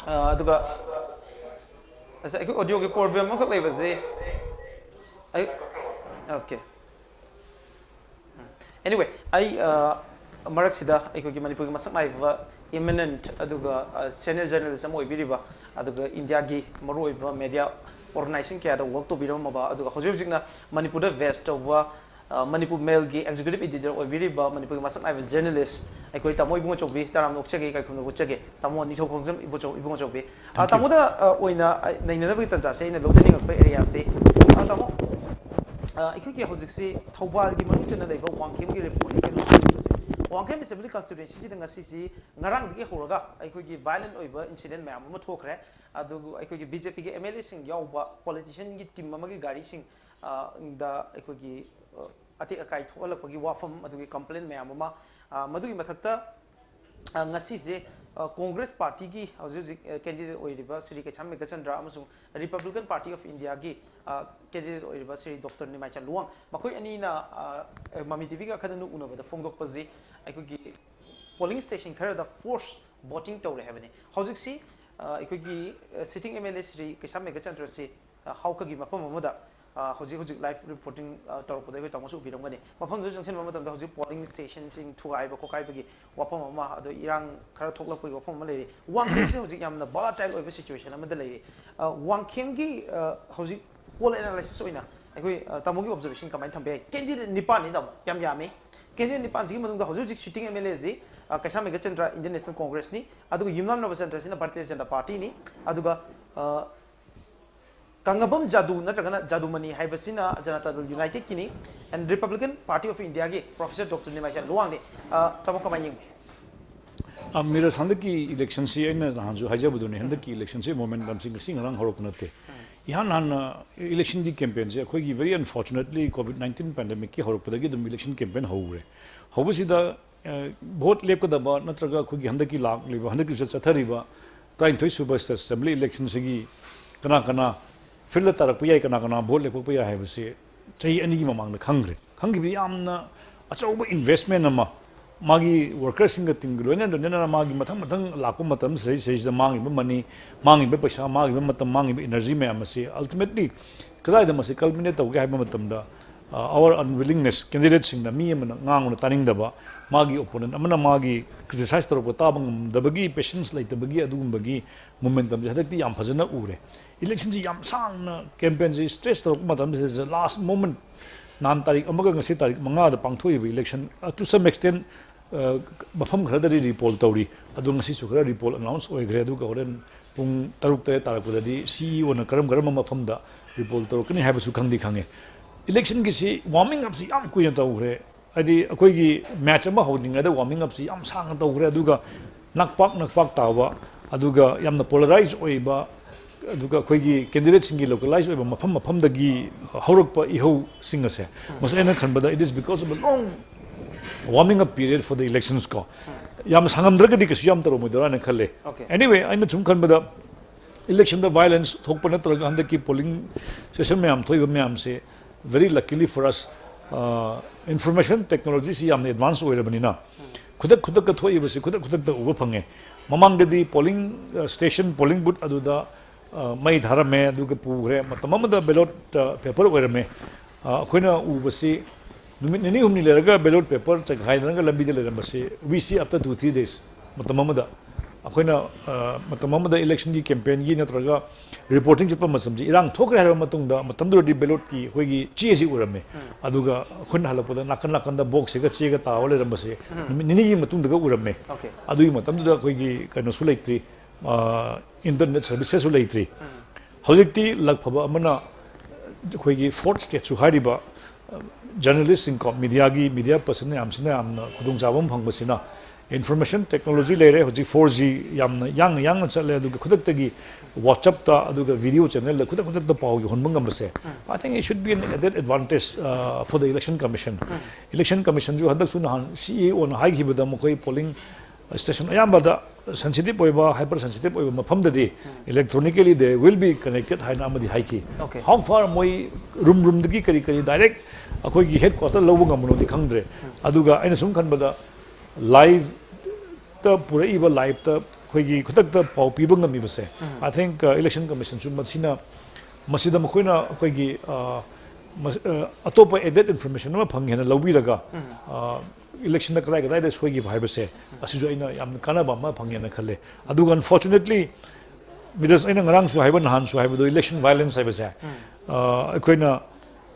ꯑ, ꯑꯗꯨꯒ, ꯑꯁ, ꯑꯩꯈꯣꯏ audio ꯒꯤ problem ꯑꯃꯈꯛ ꯂꯩꯕꯁꯦ, ꯑꯩ, OK꯫ Anyway, ꯑꯩ, ꯑ, ꯃꯔꯛꯁꯤꯗ ꯑꯩꯈꯣꯏꯒꯤ ꯃꯅꯤꯄꯨꯔꯒꯤ ꯃꯁꯛ ꯅꯥꯏꯕ eminent ꯑꯗꯨꯒ, ꯑ, senior journalist ꯑꯃ ꯑꯣꯏꯕꯤꯔꯤꯕ, ꯑꯗꯨꯒ ꯏꯟꯗꯤꯌꯥꯒꯤ ꯃꯔꯨꯑꯣꯏꯕ media organization ꯀꯌꯥꯗ work ꯇꯧꯕꯤꯔꯝꯃꯕ, ꯑꯗꯨꯒ ꯍꯧꯖꯤꯛ ꯍꯧꯖꯤꯛꯅ ꯃꯅꯤꯄꯨꯔꯗ base ꯇꯧꯕ, ꯑ, ꯃꯅꯤꯄꯨꯔ Mail ꯒꯤ executive editor ꯑꯣꯏꯕꯤꯔꯤꯕ ꯃꯅꯤꯄꯨꯔꯒꯤ ꯃꯁꯛ ꯅꯥꯏꯕ journalist ꯑꯩꯈꯣꯏ ꯇꯥꯃꯣ ꯏꯕꯨꯡꯉꯣ ꯆꯧꯕꯤ, ꯇꯔꯥꯝꯅ ꯑꯣꯛꯆꯒꯦ, ꯏꯀꯥꯏ ꯈꯨꯝꯅꯕ ꯎꯠꯆꯒꯦ꯫ ꯇꯥꯃꯣ ꯅꯤꯡꯊꯧ ꯈꯣꯡꯖꯝ ꯏꯕꯣꯆꯧ-, ꯏꯕꯨꯡꯉꯣ ꯆꯧꯕꯤ꯫ ꯑ, Thank you꯫ ꯇꯥꯃꯣꯗ, ꯑ, ꯑꯣꯏꯅ, ꯑ, ꯅꯩꯅꯅꯕꯒꯤ ꯇꯥꯟꯖꯥꯁꯦ ꯑꯩꯅ ꯂꯧꯖꯅꯤꯡꯉꯛꯄ areaꯁꯦ, ꯑ, ꯇꯥꯃꯣ, ꯑ, ꯑꯩꯈꯣꯏꯒꯤ ꯍꯧꯖꯤꯛꯁꯤ ꯊꯧꯕꯥꯜꯒꯤ ꯃꯅꯨꯡ ꯆꯟꯅ ꯂꯩꯕ ꯋꯥꯡꯈꯦꯝꯒꯤ report ꯅꯤ ꯀꯩꯅꯣ ꯍꯥꯏꯕꯁꯦ꯫ ꯋꯥꯡꯈꯦꯝ Assembly Constituency ꯁꯤꯗ ꯉꯁꯤꯁꯤ ꯉꯔꯥꯡꯗꯒꯤ ꯍꯧꯔꯒ ꯑꯩꯈꯣꯏꯒꯤ violent ꯑꯣꯏꯕ incident ꯃꯌꯥꯝ ꯑꯃ ꯊꯣꯛꯈ꯭ꯔꯦ꯫ ꯑꯗꯨꯕꯨ ꯑꯩꯈꯣꯏꯒꯤ BJP ꯒꯤ MLA ꯁꯤꯡ ꯌꯥꯎꯕ politician ꯒꯤ team ꯑꯃꯒꯤ ꯒꯥꯔꯤꯁꯤꯡ, ꯑ, ꯗ ꯑꯩꯈꯣꯏꯒꯤ, ꯑ, ꯑꯇꯦꯛ ꯑꯀꯥꯏ ꯊꯣꯛꯍꯜꯂꯛꯄꯒꯤ ꯋꯥꯐꯝ, ꯑꯗꯨꯒꯤ complaint ꯃꯌꯥꯝ ꯑꯃ, ꯑ, ꯃꯗꯨꯒꯤ ꯃꯊꯛꯇ, ꯑ, ꯉꯁꯤꯁꯦ, ꯑ, Congress Party ꯒꯤ ꯍꯧꯖꯤꯛ ꯍꯧꯖꯤꯛ, ꯑ, candidate ꯑꯣꯏꯔꯤꯕ ꯁ꯭ꯔꯤ ꯀꯩꯁꯥꯝ ꯃꯦꯘꯆꯟꯗ꯭ꯔ ꯑꯃꯁꯨꯡ Republican Party of India ꯒꯤ, ꯑ, candidate ꯑꯣꯏꯔꯤꯕ ꯁ꯭ꯔꯤ ꯗꯣꯛꯇꯔ ꯅꯤꯃꯥꯏꯆꯟ ꯂꯨꯋꯥꯡ, ꯃꯈꯣꯏ ꯑꯅꯤꯅ, ꯑ, ꯃꯃꯤ TV ꯒ ꯑꯈꯟꯅꯅ ꯎꯅꯕꯗ ꯐꯣꯡꯗꯣꯛꯄꯁꯤ ꯑꯩꯈꯣꯏꯒꯤ polling station ꯈꯔꯗ force voting ꯇꯧꯔꯦ ꯍꯥꯏꯕꯅꯤ꯫ ꯍꯧꯖꯤꯛꯁꯤ, ꯑ, ꯑꯩꯈꯣꯏꯒꯤ, ꯑ, sitting M L A Shri ꯀꯩꯁꯥꯝ ꯃꯦꯘꯆꯟꯗ꯭ꯔꯁꯤ, ꯑ, ꯍꯥꯎꯈꯒꯤ ꯃꯐꯝ ꯑꯃꯗ, ꯑ, ꯍꯧꯖꯤꯛ ꯍꯧꯖꯤꯛ live reporting, ꯑ, ꯇꯧꯔꯛꯄꯗ ꯑꯩꯈꯣꯏ ꯇꯥꯃꯣꯁꯨ ꯎꯕꯤꯔꯝꯒꯅꯤ꯫ ꯃꯐꯝꯗꯨꯗ ꯆꯪꯁꯤꯟꯕ ꯃꯇꯝꯗ ꯍꯧꯖꯤꯛ polling stationꯁꯤꯡ ꯊꯨꯒꯥꯏꯕ ꯈꯣꯠꯀꯥꯏꯕꯒꯤ ꯋꯥꯐꯝ ꯑꯃ, ꯑꯗꯣ ꯏꯔꯥꯡ ꯈꯔ ꯊꯣꯛꯂꯛꯄꯒꯤ ꯋꯥꯐꯝ ꯑꯃ ꯂꯩꯔꯤ꯫ ꯋꯥꯡꯈꯦꯝꯁꯦ ꯍꯧꯖꯤꯛ ꯌꯥꯝꯅ volatile ꯑꯣꯏꯕ situation ꯑꯃꯗ ꯂꯩꯔꯤ꯫ ꯑ, ꯋꯥꯡꯈꯦꯝꯒꯤ, ꯑ, ꯍꯧꯖꯤꯛ poll analysisꯑꯣꯏꯅ ꯑꯩꯈꯣꯏ, ꯑ, ꯇꯥꯃꯣꯒꯤ observation ꯀꯃꯥꯏꯅ ꯊꯝꯕ ꯌꯥꯏ? Candidate ꯅꯤꯄꯥꯟꯅꯤ ꯇꯥꯃꯣ, ꯌꯥꯝ ꯌꯥꯝꯃꯤ꯫ Candidate ꯅꯤꯄꯥꯟꯁꯤꯒꯤ ꯃꯅꯨꯡꯗ ꯍꯧꯖꯤꯛ ꯍꯧꯖꯤꯛ sitting M L Aꯁꯤ, ꯑ, ꯀꯩꯁꯥꯝ ꯃꯦꯘꯆꯟꯗ꯭ꯔ Indian National Congressꯅꯤ, ꯑꯗꯨꯒ ꯌꯨꯝꯅꯥꯝ ꯔꯕꯆꯟꯗ꯭ꯔꯁꯤꯅ ꯚꯥꯔꯇꯤꯌ ꯖꯅꯇꯥ ꯄꯥꯔꯇꯤꯅꯤ, ꯑꯗꯨꯒ, ꯑ, ꯀꯪꯉꯕꯝ ꯖꯥꯗꯨ ꯅꯠꯇ꯭ꯔꯒꯅ ꯖꯥꯗꯨꯃꯅꯤ ꯍꯥꯏꯕꯁꯤꯅ ꯖꯅꯇꯥ ꯗꯜ Unitedꯀꯤꯅꯤ, and Republican Party of Indiaꯒꯤ Professor Doctor ꯅꯤꯃꯥꯏꯆꯟ ꯂꯨꯋꯥꯡꯅꯤ꯫ ꯑ, ꯇꯥꯃꯣ ꯀꯃꯥꯏꯅ ꯌꯦꯡꯕꯤ? ꯑ, ꯃꯤꯔꯁ, ꯍꯟꯗꯛꯀꯤ electionꯁꯤ ꯑꯩꯅ ꯅꯍꯥꯟꯁꯨ ꯍꯥꯏꯖꯕꯗꯨꯅꯤ, ꯍꯟꯗꯛꯀꯤ electionꯁꯤ momentumꯁꯤ ꯉꯁꯤ ꯉꯔꯥꯡ ꯍꯧꯔꯛꯄ ꯅꯠꯇꯦ꯫ ꯏꯍꯥꯟ ꯍꯥꯟꯅ electionꯒꯤ campaignꯁꯦ ꯑꯩꯈꯣꯏꯒꯤ very unfortunately COVID nineteen pandemicꯀꯤ ꯍꯧꯔꯛꯄꯗꯒꯤ ꯑꯗꯨꯝ election campaign ꯍꯧꯈ꯭ꯔꯦ꯫ ꯍꯧꯕꯁꯤꯗ, ꯑ, vote ꯂꯦꯞꯀꯗꯕ ꯅꯠꯇ꯭ꯔꯒ ꯑꯩꯈꯣꯏꯒꯤ ꯍꯟꯗꯛꯀꯤ ꯂꯥꯛꯂꯤꯕ, ꯍꯟꯗꯛꯀꯤ ꯆꯠꯊꯔꯤꯕ ꯇꯔꯥꯅꯤꯊꯣꯏ ꯁꯨꯕ State Assembly electionꯁꯤꯒꯤ ꯀꯅꯥ ꯀꯅꯥ fieldꯇ ꯇꯥꯔꯛꯄ ꯌꯥꯏ, ꯀꯅꯥ ꯀꯅꯥ vote ꯂꯦꯞꯄꯛꯄ ꯌꯥꯏ ꯍꯥꯏꯕꯁꯤ ꯆꯍꯤ ꯑꯅꯤꯒꯤ ꯃꯃꯥꯡꯗ ꯈꯪꯈ꯭ꯔꯦ꯫ ꯈꯪꯈꯤꯕꯗꯤ ꯌꯥꯝꯅ ꯑꯆꯧꯕ investment ꯑꯃ, ꯃꯥꯒꯤ workerꯁꯤꯡꯒ teamꯒ ꯂꯣꯏꯅ ꯂꯣꯏꯅꯅ ꯃꯥꯒꯤ ꯃꯊꯪ ꯃꯊꯪ ꯂꯥꯛꯄ ꯃꯇꯝ ꯁꯤꯗꯩ ꯁꯤꯗꯩꯁꯤꯗ ꯃꯥꯡꯉꯤꯕ money, ꯃꯥꯡꯉꯤꯕ ꯄꯩꯁꯥ, ꯃꯥꯡꯉꯤꯕ ꯃꯇꯝ, ꯃꯥꯡꯉꯤꯕ energy ꯃꯌꯥꯝ ꯑꯁꯤ ultimately ꯀꯗꯥꯏꯗ ꯃꯁꯤ culminate ꯇꯧꯒꯦ ꯍꯥꯏꯕ ꯃꯇꯝꯗ, ꯑ, our unwillingness, candidateꯁꯤꯡꯅ ꯃꯤ ꯑꯃꯅ ꯉꯥꯡꯕꯅ ꯇꯥꯅꯤꯡꯗꯕ, ꯃꯥꯒꯤ opponent ꯑꯃꯅ ꯃꯥꯒꯤ criticize ꯇꯧꯔꯛꯄ ꯇꯥꯕ ꯉꯝꯗꯕꯒꯤ, patience ꯂꯩꯇꯕꯒꯤ ꯑꯗꯨꯒꯨꯝꯕꯒꯤ momentumꯁꯦ ꯍꯟꯗꯛꯇꯤ ꯌꯥꯝ ꯐꯖꯅ ꯎꯔꯦ꯫ Electionꯁꯤ ꯌꯥꯝ ꯁꯥꯡꯅ campaignꯁꯤ stretch ꯇꯧꯔꯛꯄ ꯃꯇꯝꯁꯤꯗ last moment, ꯅꯍꯥꯟ ꯇꯥꯔꯤꯛ ꯑꯃꯒ ꯉꯁꯤ ꯇꯥꯔꯤꯛ ꯃꯉꯥꯗ ꯄꯥꯡꯊꯣꯛꯏꯕ election, ꯑ, to some extent, ꯑ, ꯃꯐꯝ ꯈꯔꯗꯗꯤ repoll ꯇꯧꯔꯤ꯫ ꯑꯗꯣ ꯉꯁꯤꯁꯨ ꯈꯔ repoll announce ꯑꯣꯏꯈ꯭ꯔꯦ꯫ ꯑꯗꯨꯒ ꯍꯣꯔꯦꯟ ꯄꯨꯡ ꯇꯔꯨꯛ ꯇꯔꯦꯠ ꯇꯥꯔꯛꯄꯗꯗꯤ CEOꯅ ꯀꯔꯝ ꯀꯔꯝꯕ ꯃꯐꯝꯗ repoll ꯇꯧꯔꯛꯀꯅꯤ ꯍꯥꯏꯕꯁꯨ ꯈꯪꯗꯤ ꯈꯪꯉꯦ꯫ Electionꯒꯤꯁꯤ warming upꯁꯤ ꯌꯥꯝ ꯀꯨꯏꯅ ꯇꯧꯈ꯭ꯔꯦ꯫ ꯍꯥꯏꯗꯤ ꯑꯩꯈꯣꯏꯒꯤ match ꯑꯃ ꯍꯧꯗ꯭ꯔꯤꯉꯩꯗ warming upꯁꯤ ꯌꯥꯝ ꯁꯥꯡꯅ ꯇꯧꯈ꯭ꯔꯦ꯫ ꯑꯗꯨꯒ ꯅꯛꯄꯥꯛ ꯅꯛꯄꯥꯛ ꯇꯥꯕ, ꯑꯗꯨꯒ ꯌꯥꯝꯅ polarized ꯑꯣꯏꯕ, ꯑꯗꯨꯒ ꯑꯩꯈꯣꯏꯒꯤ candidateꯁꯤꯡꯒꯤ localized ꯑꯣꯏꯕ ꯃꯐꯝ ꯃꯐꯝꯗꯒꯤ ꯍꯧꯔꯛꯄ ꯏꯍꯧꯁꯤꯡ ꯑꯁꯦ, ꯃꯁꯤ ꯑꯩꯅ ꯈꯟꯕꯗ it is because of a long warming up period for the elections ꯀꯣ꯫ ꯌꯥꯝ ꯁꯥꯡꯉꯝꯗ꯭ꯔꯒꯗꯤ ꯀꯩꯁꯨ ꯌꯥꯝ ꯇꯧꯔꯝꯃꯣꯏꯗ꯭ꯔꯥ ꯍꯥꯏꯅ ꯈꯜꯂꯦ꯫ Okay. Anyway, ꯑꯩꯅ ꯁꯨꯝ ꯈꯟꯕꯗ electionꯗ violence ꯊꯣꯛꯄ ꯅꯠꯇ꯭ꯔꯒ ꯍꯟꯗꯛꯀꯤ polling station ꯃꯌꯥꯝ ꯊꯣꯛꯏꯕ ꯃꯌꯥꯝꯁꯦ, very luckily for us, uh, information technologyꯁꯤ ꯌꯥꯝꯅ advance ꯑꯣꯏꯔꯕꯅꯤꯅ, ꯈꯨꯗꯛ ꯈꯨꯗꯛꯇ ꯊꯣꯛꯏꯕꯁꯤ ꯈꯨꯗꯛ ꯈꯨꯗꯛꯇ ꯎꯕ ꯐꯪꯉꯦ꯫ ꯃꯃꯥꯡꯗꯗꯤ polling station, polling booth ꯑꯗꯨꯗ ꯑ, ꯃꯩ ꯊꯥꯔꯝꯃꯦ, ꯑꯗꯨꯒ ꯄꯨꯈ꯭ꯔꯦ꯫ ꯃꯇꯝ ꯑꯃꯗ ballot paper ꯑꯣꯏꯔꯝꯃꯦ꯫ ꯑ, ꯑꯩꯈꯣꯏꯅ ꯎꯕꯁꯤ ꯅꯨꯃꯤꯠ ꯅꯤꯅꯤ ꯍꯨꯝꯅꯤ ꯂꯩꯔꯒ ballot paper ꯆꯥꯏꯈꯥꯏꯗꯅꯒ ꯂꯝꯕꯤꯗ ꯂꯩꯔꯝꯕꯁꯤ we see after two three days꯫ ꯃꯇꯝ ꯑꯃꯗ ꯑꯩꯈꯣꯏꯅ, ꯑ, ꯃꯇꯝ ꯑꯃꯗ electionꯒꯤ campaignꯒꯤ ꯅꯠꯇ꯭ꯔꯒ reporting ꯆꯠꯄ ꯃꯇꯝꯁꯤ ꯏꯔꯥꯡ ꯊꯣꯛꯈ꯭ꯔꯦ ꯍꯥꯏꯔꯕ ꯃꯇꯨꯡꯗ ꯃꯇꯝꯗꯨꯗꯗꯤ ballotꯀꯤ ꯑꯩꯈꯣꯏꯒꯤ ꯆꯦꯁꯤ ꯎꯔꯝꯃꯦ꯫ ꯑꯗꯨꯒ ꯑꯩꯈꯣꯏꯅ ꯍꯜꯂꯛꯄꯗ ꯅꯥꯀꯟ ꯅꯥꯀꯟꯗ boxꯁꯤꯒ ꯆꯦꯒ ꯇꯥꯕ ꯂꯩꯔꯝꯕꯁꯦ ꯅꯨꯃꯤꯠ ꯅꯤꯅꯤꯒꯤ ꯃꯇꯨꯡꯗꯒ ꯎꯔꯝꯃꯦ꯫ Okay. ꯑꯗꯨꯒꯤ ꯃꯇꯝꯗꯨꯗ ꯑꯩꯈꯣꯏꯒꯤ ꯀꯩꯅꯣꯁꯨ ꯂꯩꯇ꯭ꯔꯤ, internet servicesꯁꯨ ꯂꯩꯇ꯭ꯔꯤ꯫ ꯍꯧꯖꯤꯛꯇꯤ ꯂꯛ ꯐꯕ ꯑꯃꯅ ꯑꯩꯈꯣꯏꯒꯤ fourth stateꯁꯨ ꯍꯥꯏꯔꯤꯕ journalistꯁꯤꯡ ꯀꯣ, mediaꯒꯤ, media person ꯃꯌꯥꯝꯁꯤꯅ ꯌꯥꯝꯅ ꯈꯨꯗꯣꯡꯆꯥꯕ ꯑꯃ ꯐꯪꯕꯁꯤꯅ, information technology ꯂꯩꯔꯦ, ꯍꯧꯖꯤꯛ four G ꯌꯥꯝꯅ ꯌꯥꯡꯅ ꯌꯥꯡꯅ ꯆꯠꯂꯦ, ꯑꯗꯨꯒ ꯈꯨꯗꯛꯇꯒꯤ WhatsAppꯇ ꯑꯗꯨꯒ video channelꯗ ꯈꯨꯗꯛ ꯈꯨꯗꯛꯇ ꯄꯥꯎ ꯌꯧꯍꯟꯕ ꯉꯝꯕꯁꯦ, I think it should be an added advantage, uh, for the election commission. Election commissionꯁꯨ ꯍꯟꯗꯛꯁꯨ ꯅꯍꯥꯟ CEOꯅ ꯍꯥꯏꯈꯤꯕꯗ ꯃꯈꯣꯏ polling station ꯑꯌꯥꯝꯕꯗ sensitive ꯑꯣꯏꯕ, hyper sensitive ꯑꯣꯏꯕ ꯃꯐꯝꯗꯗꯤ electronically they will be connected ꯍꯥꯏꯅ ꯑꯃꯗꯤ ꯍꯥꯏꯈꯤ꯫ Okay. How far ꯃꯣꯏ room roomꯗꯒꯤ ꯀꯔꯤ ꯀꯔꯤ direct ꯑꯩꯈꯣꯏꯒꯤ headquarter ꯂꯧꯕ ꯉꯝꯕꯅꯣꯗꯤ ꯈꯪꯗ꯭ꯔꯦ꯫ ꯑꯗꯨꯒ ꯑꯩꯅ ꯁꯨꯝ ꯈꯟꯕꯗ liveꯇ ꯄꯨꯔꯛꯏꯕ, liveꯇ ꯑꯩꯈꯣꯏꯒꯤ ꯈꯨꯗꯛꯇ ꯄꯥꯎ ꯄꯤꯕ ꯉꯝꯃꯤꯕꯁꯦ, I think, uh, election commissionꯁꯨ ꯃꯁꯤꯅ, ꯃꯁꯤꯗ ꯃꯈꯣꯏꯅ ꯑꯩꯈꯣꯏꯒꯤ, uh, ꯃꯁ-, uh, ꯑꯇꯣꯞꯄ added information ꯑꯃ ꯐꯪꯉꯦꯅ ꯂꯧꯕꯤꯔꯒ, uh, electionꯗ ꯀꯗꯥꯏ ꯀꯗꯥꯏꯗ ꯁꯣꯏꯈꯤꯕ ꯍꯥꯏꯕꯁꯦ, ꯑꯁꯤꯁꯨ ꯑꯩꯅ ꯌꯥꯝꯅ ꯀꯥꯟꯅꯕ ꯑꯃ ꯐꯪꯉꯦꯅ ꯈꯜꯂꯦ꯫ ꯑꯗꯨꯒ unfortunately, ꯃꯤꯗꯁ ꯑꯩꯅ ꯉꯔꯥꯡꯁꯨ ꯍꯥꯏꯕ, ꯅꯍꯥꯟꯁꯨ ꯍꯥꯏꯕꯗꯣ, election violence ꯍꯥꯏꯕꯁꯦ, ꯑ, ꯑꯩꯈꯣꯏꯅ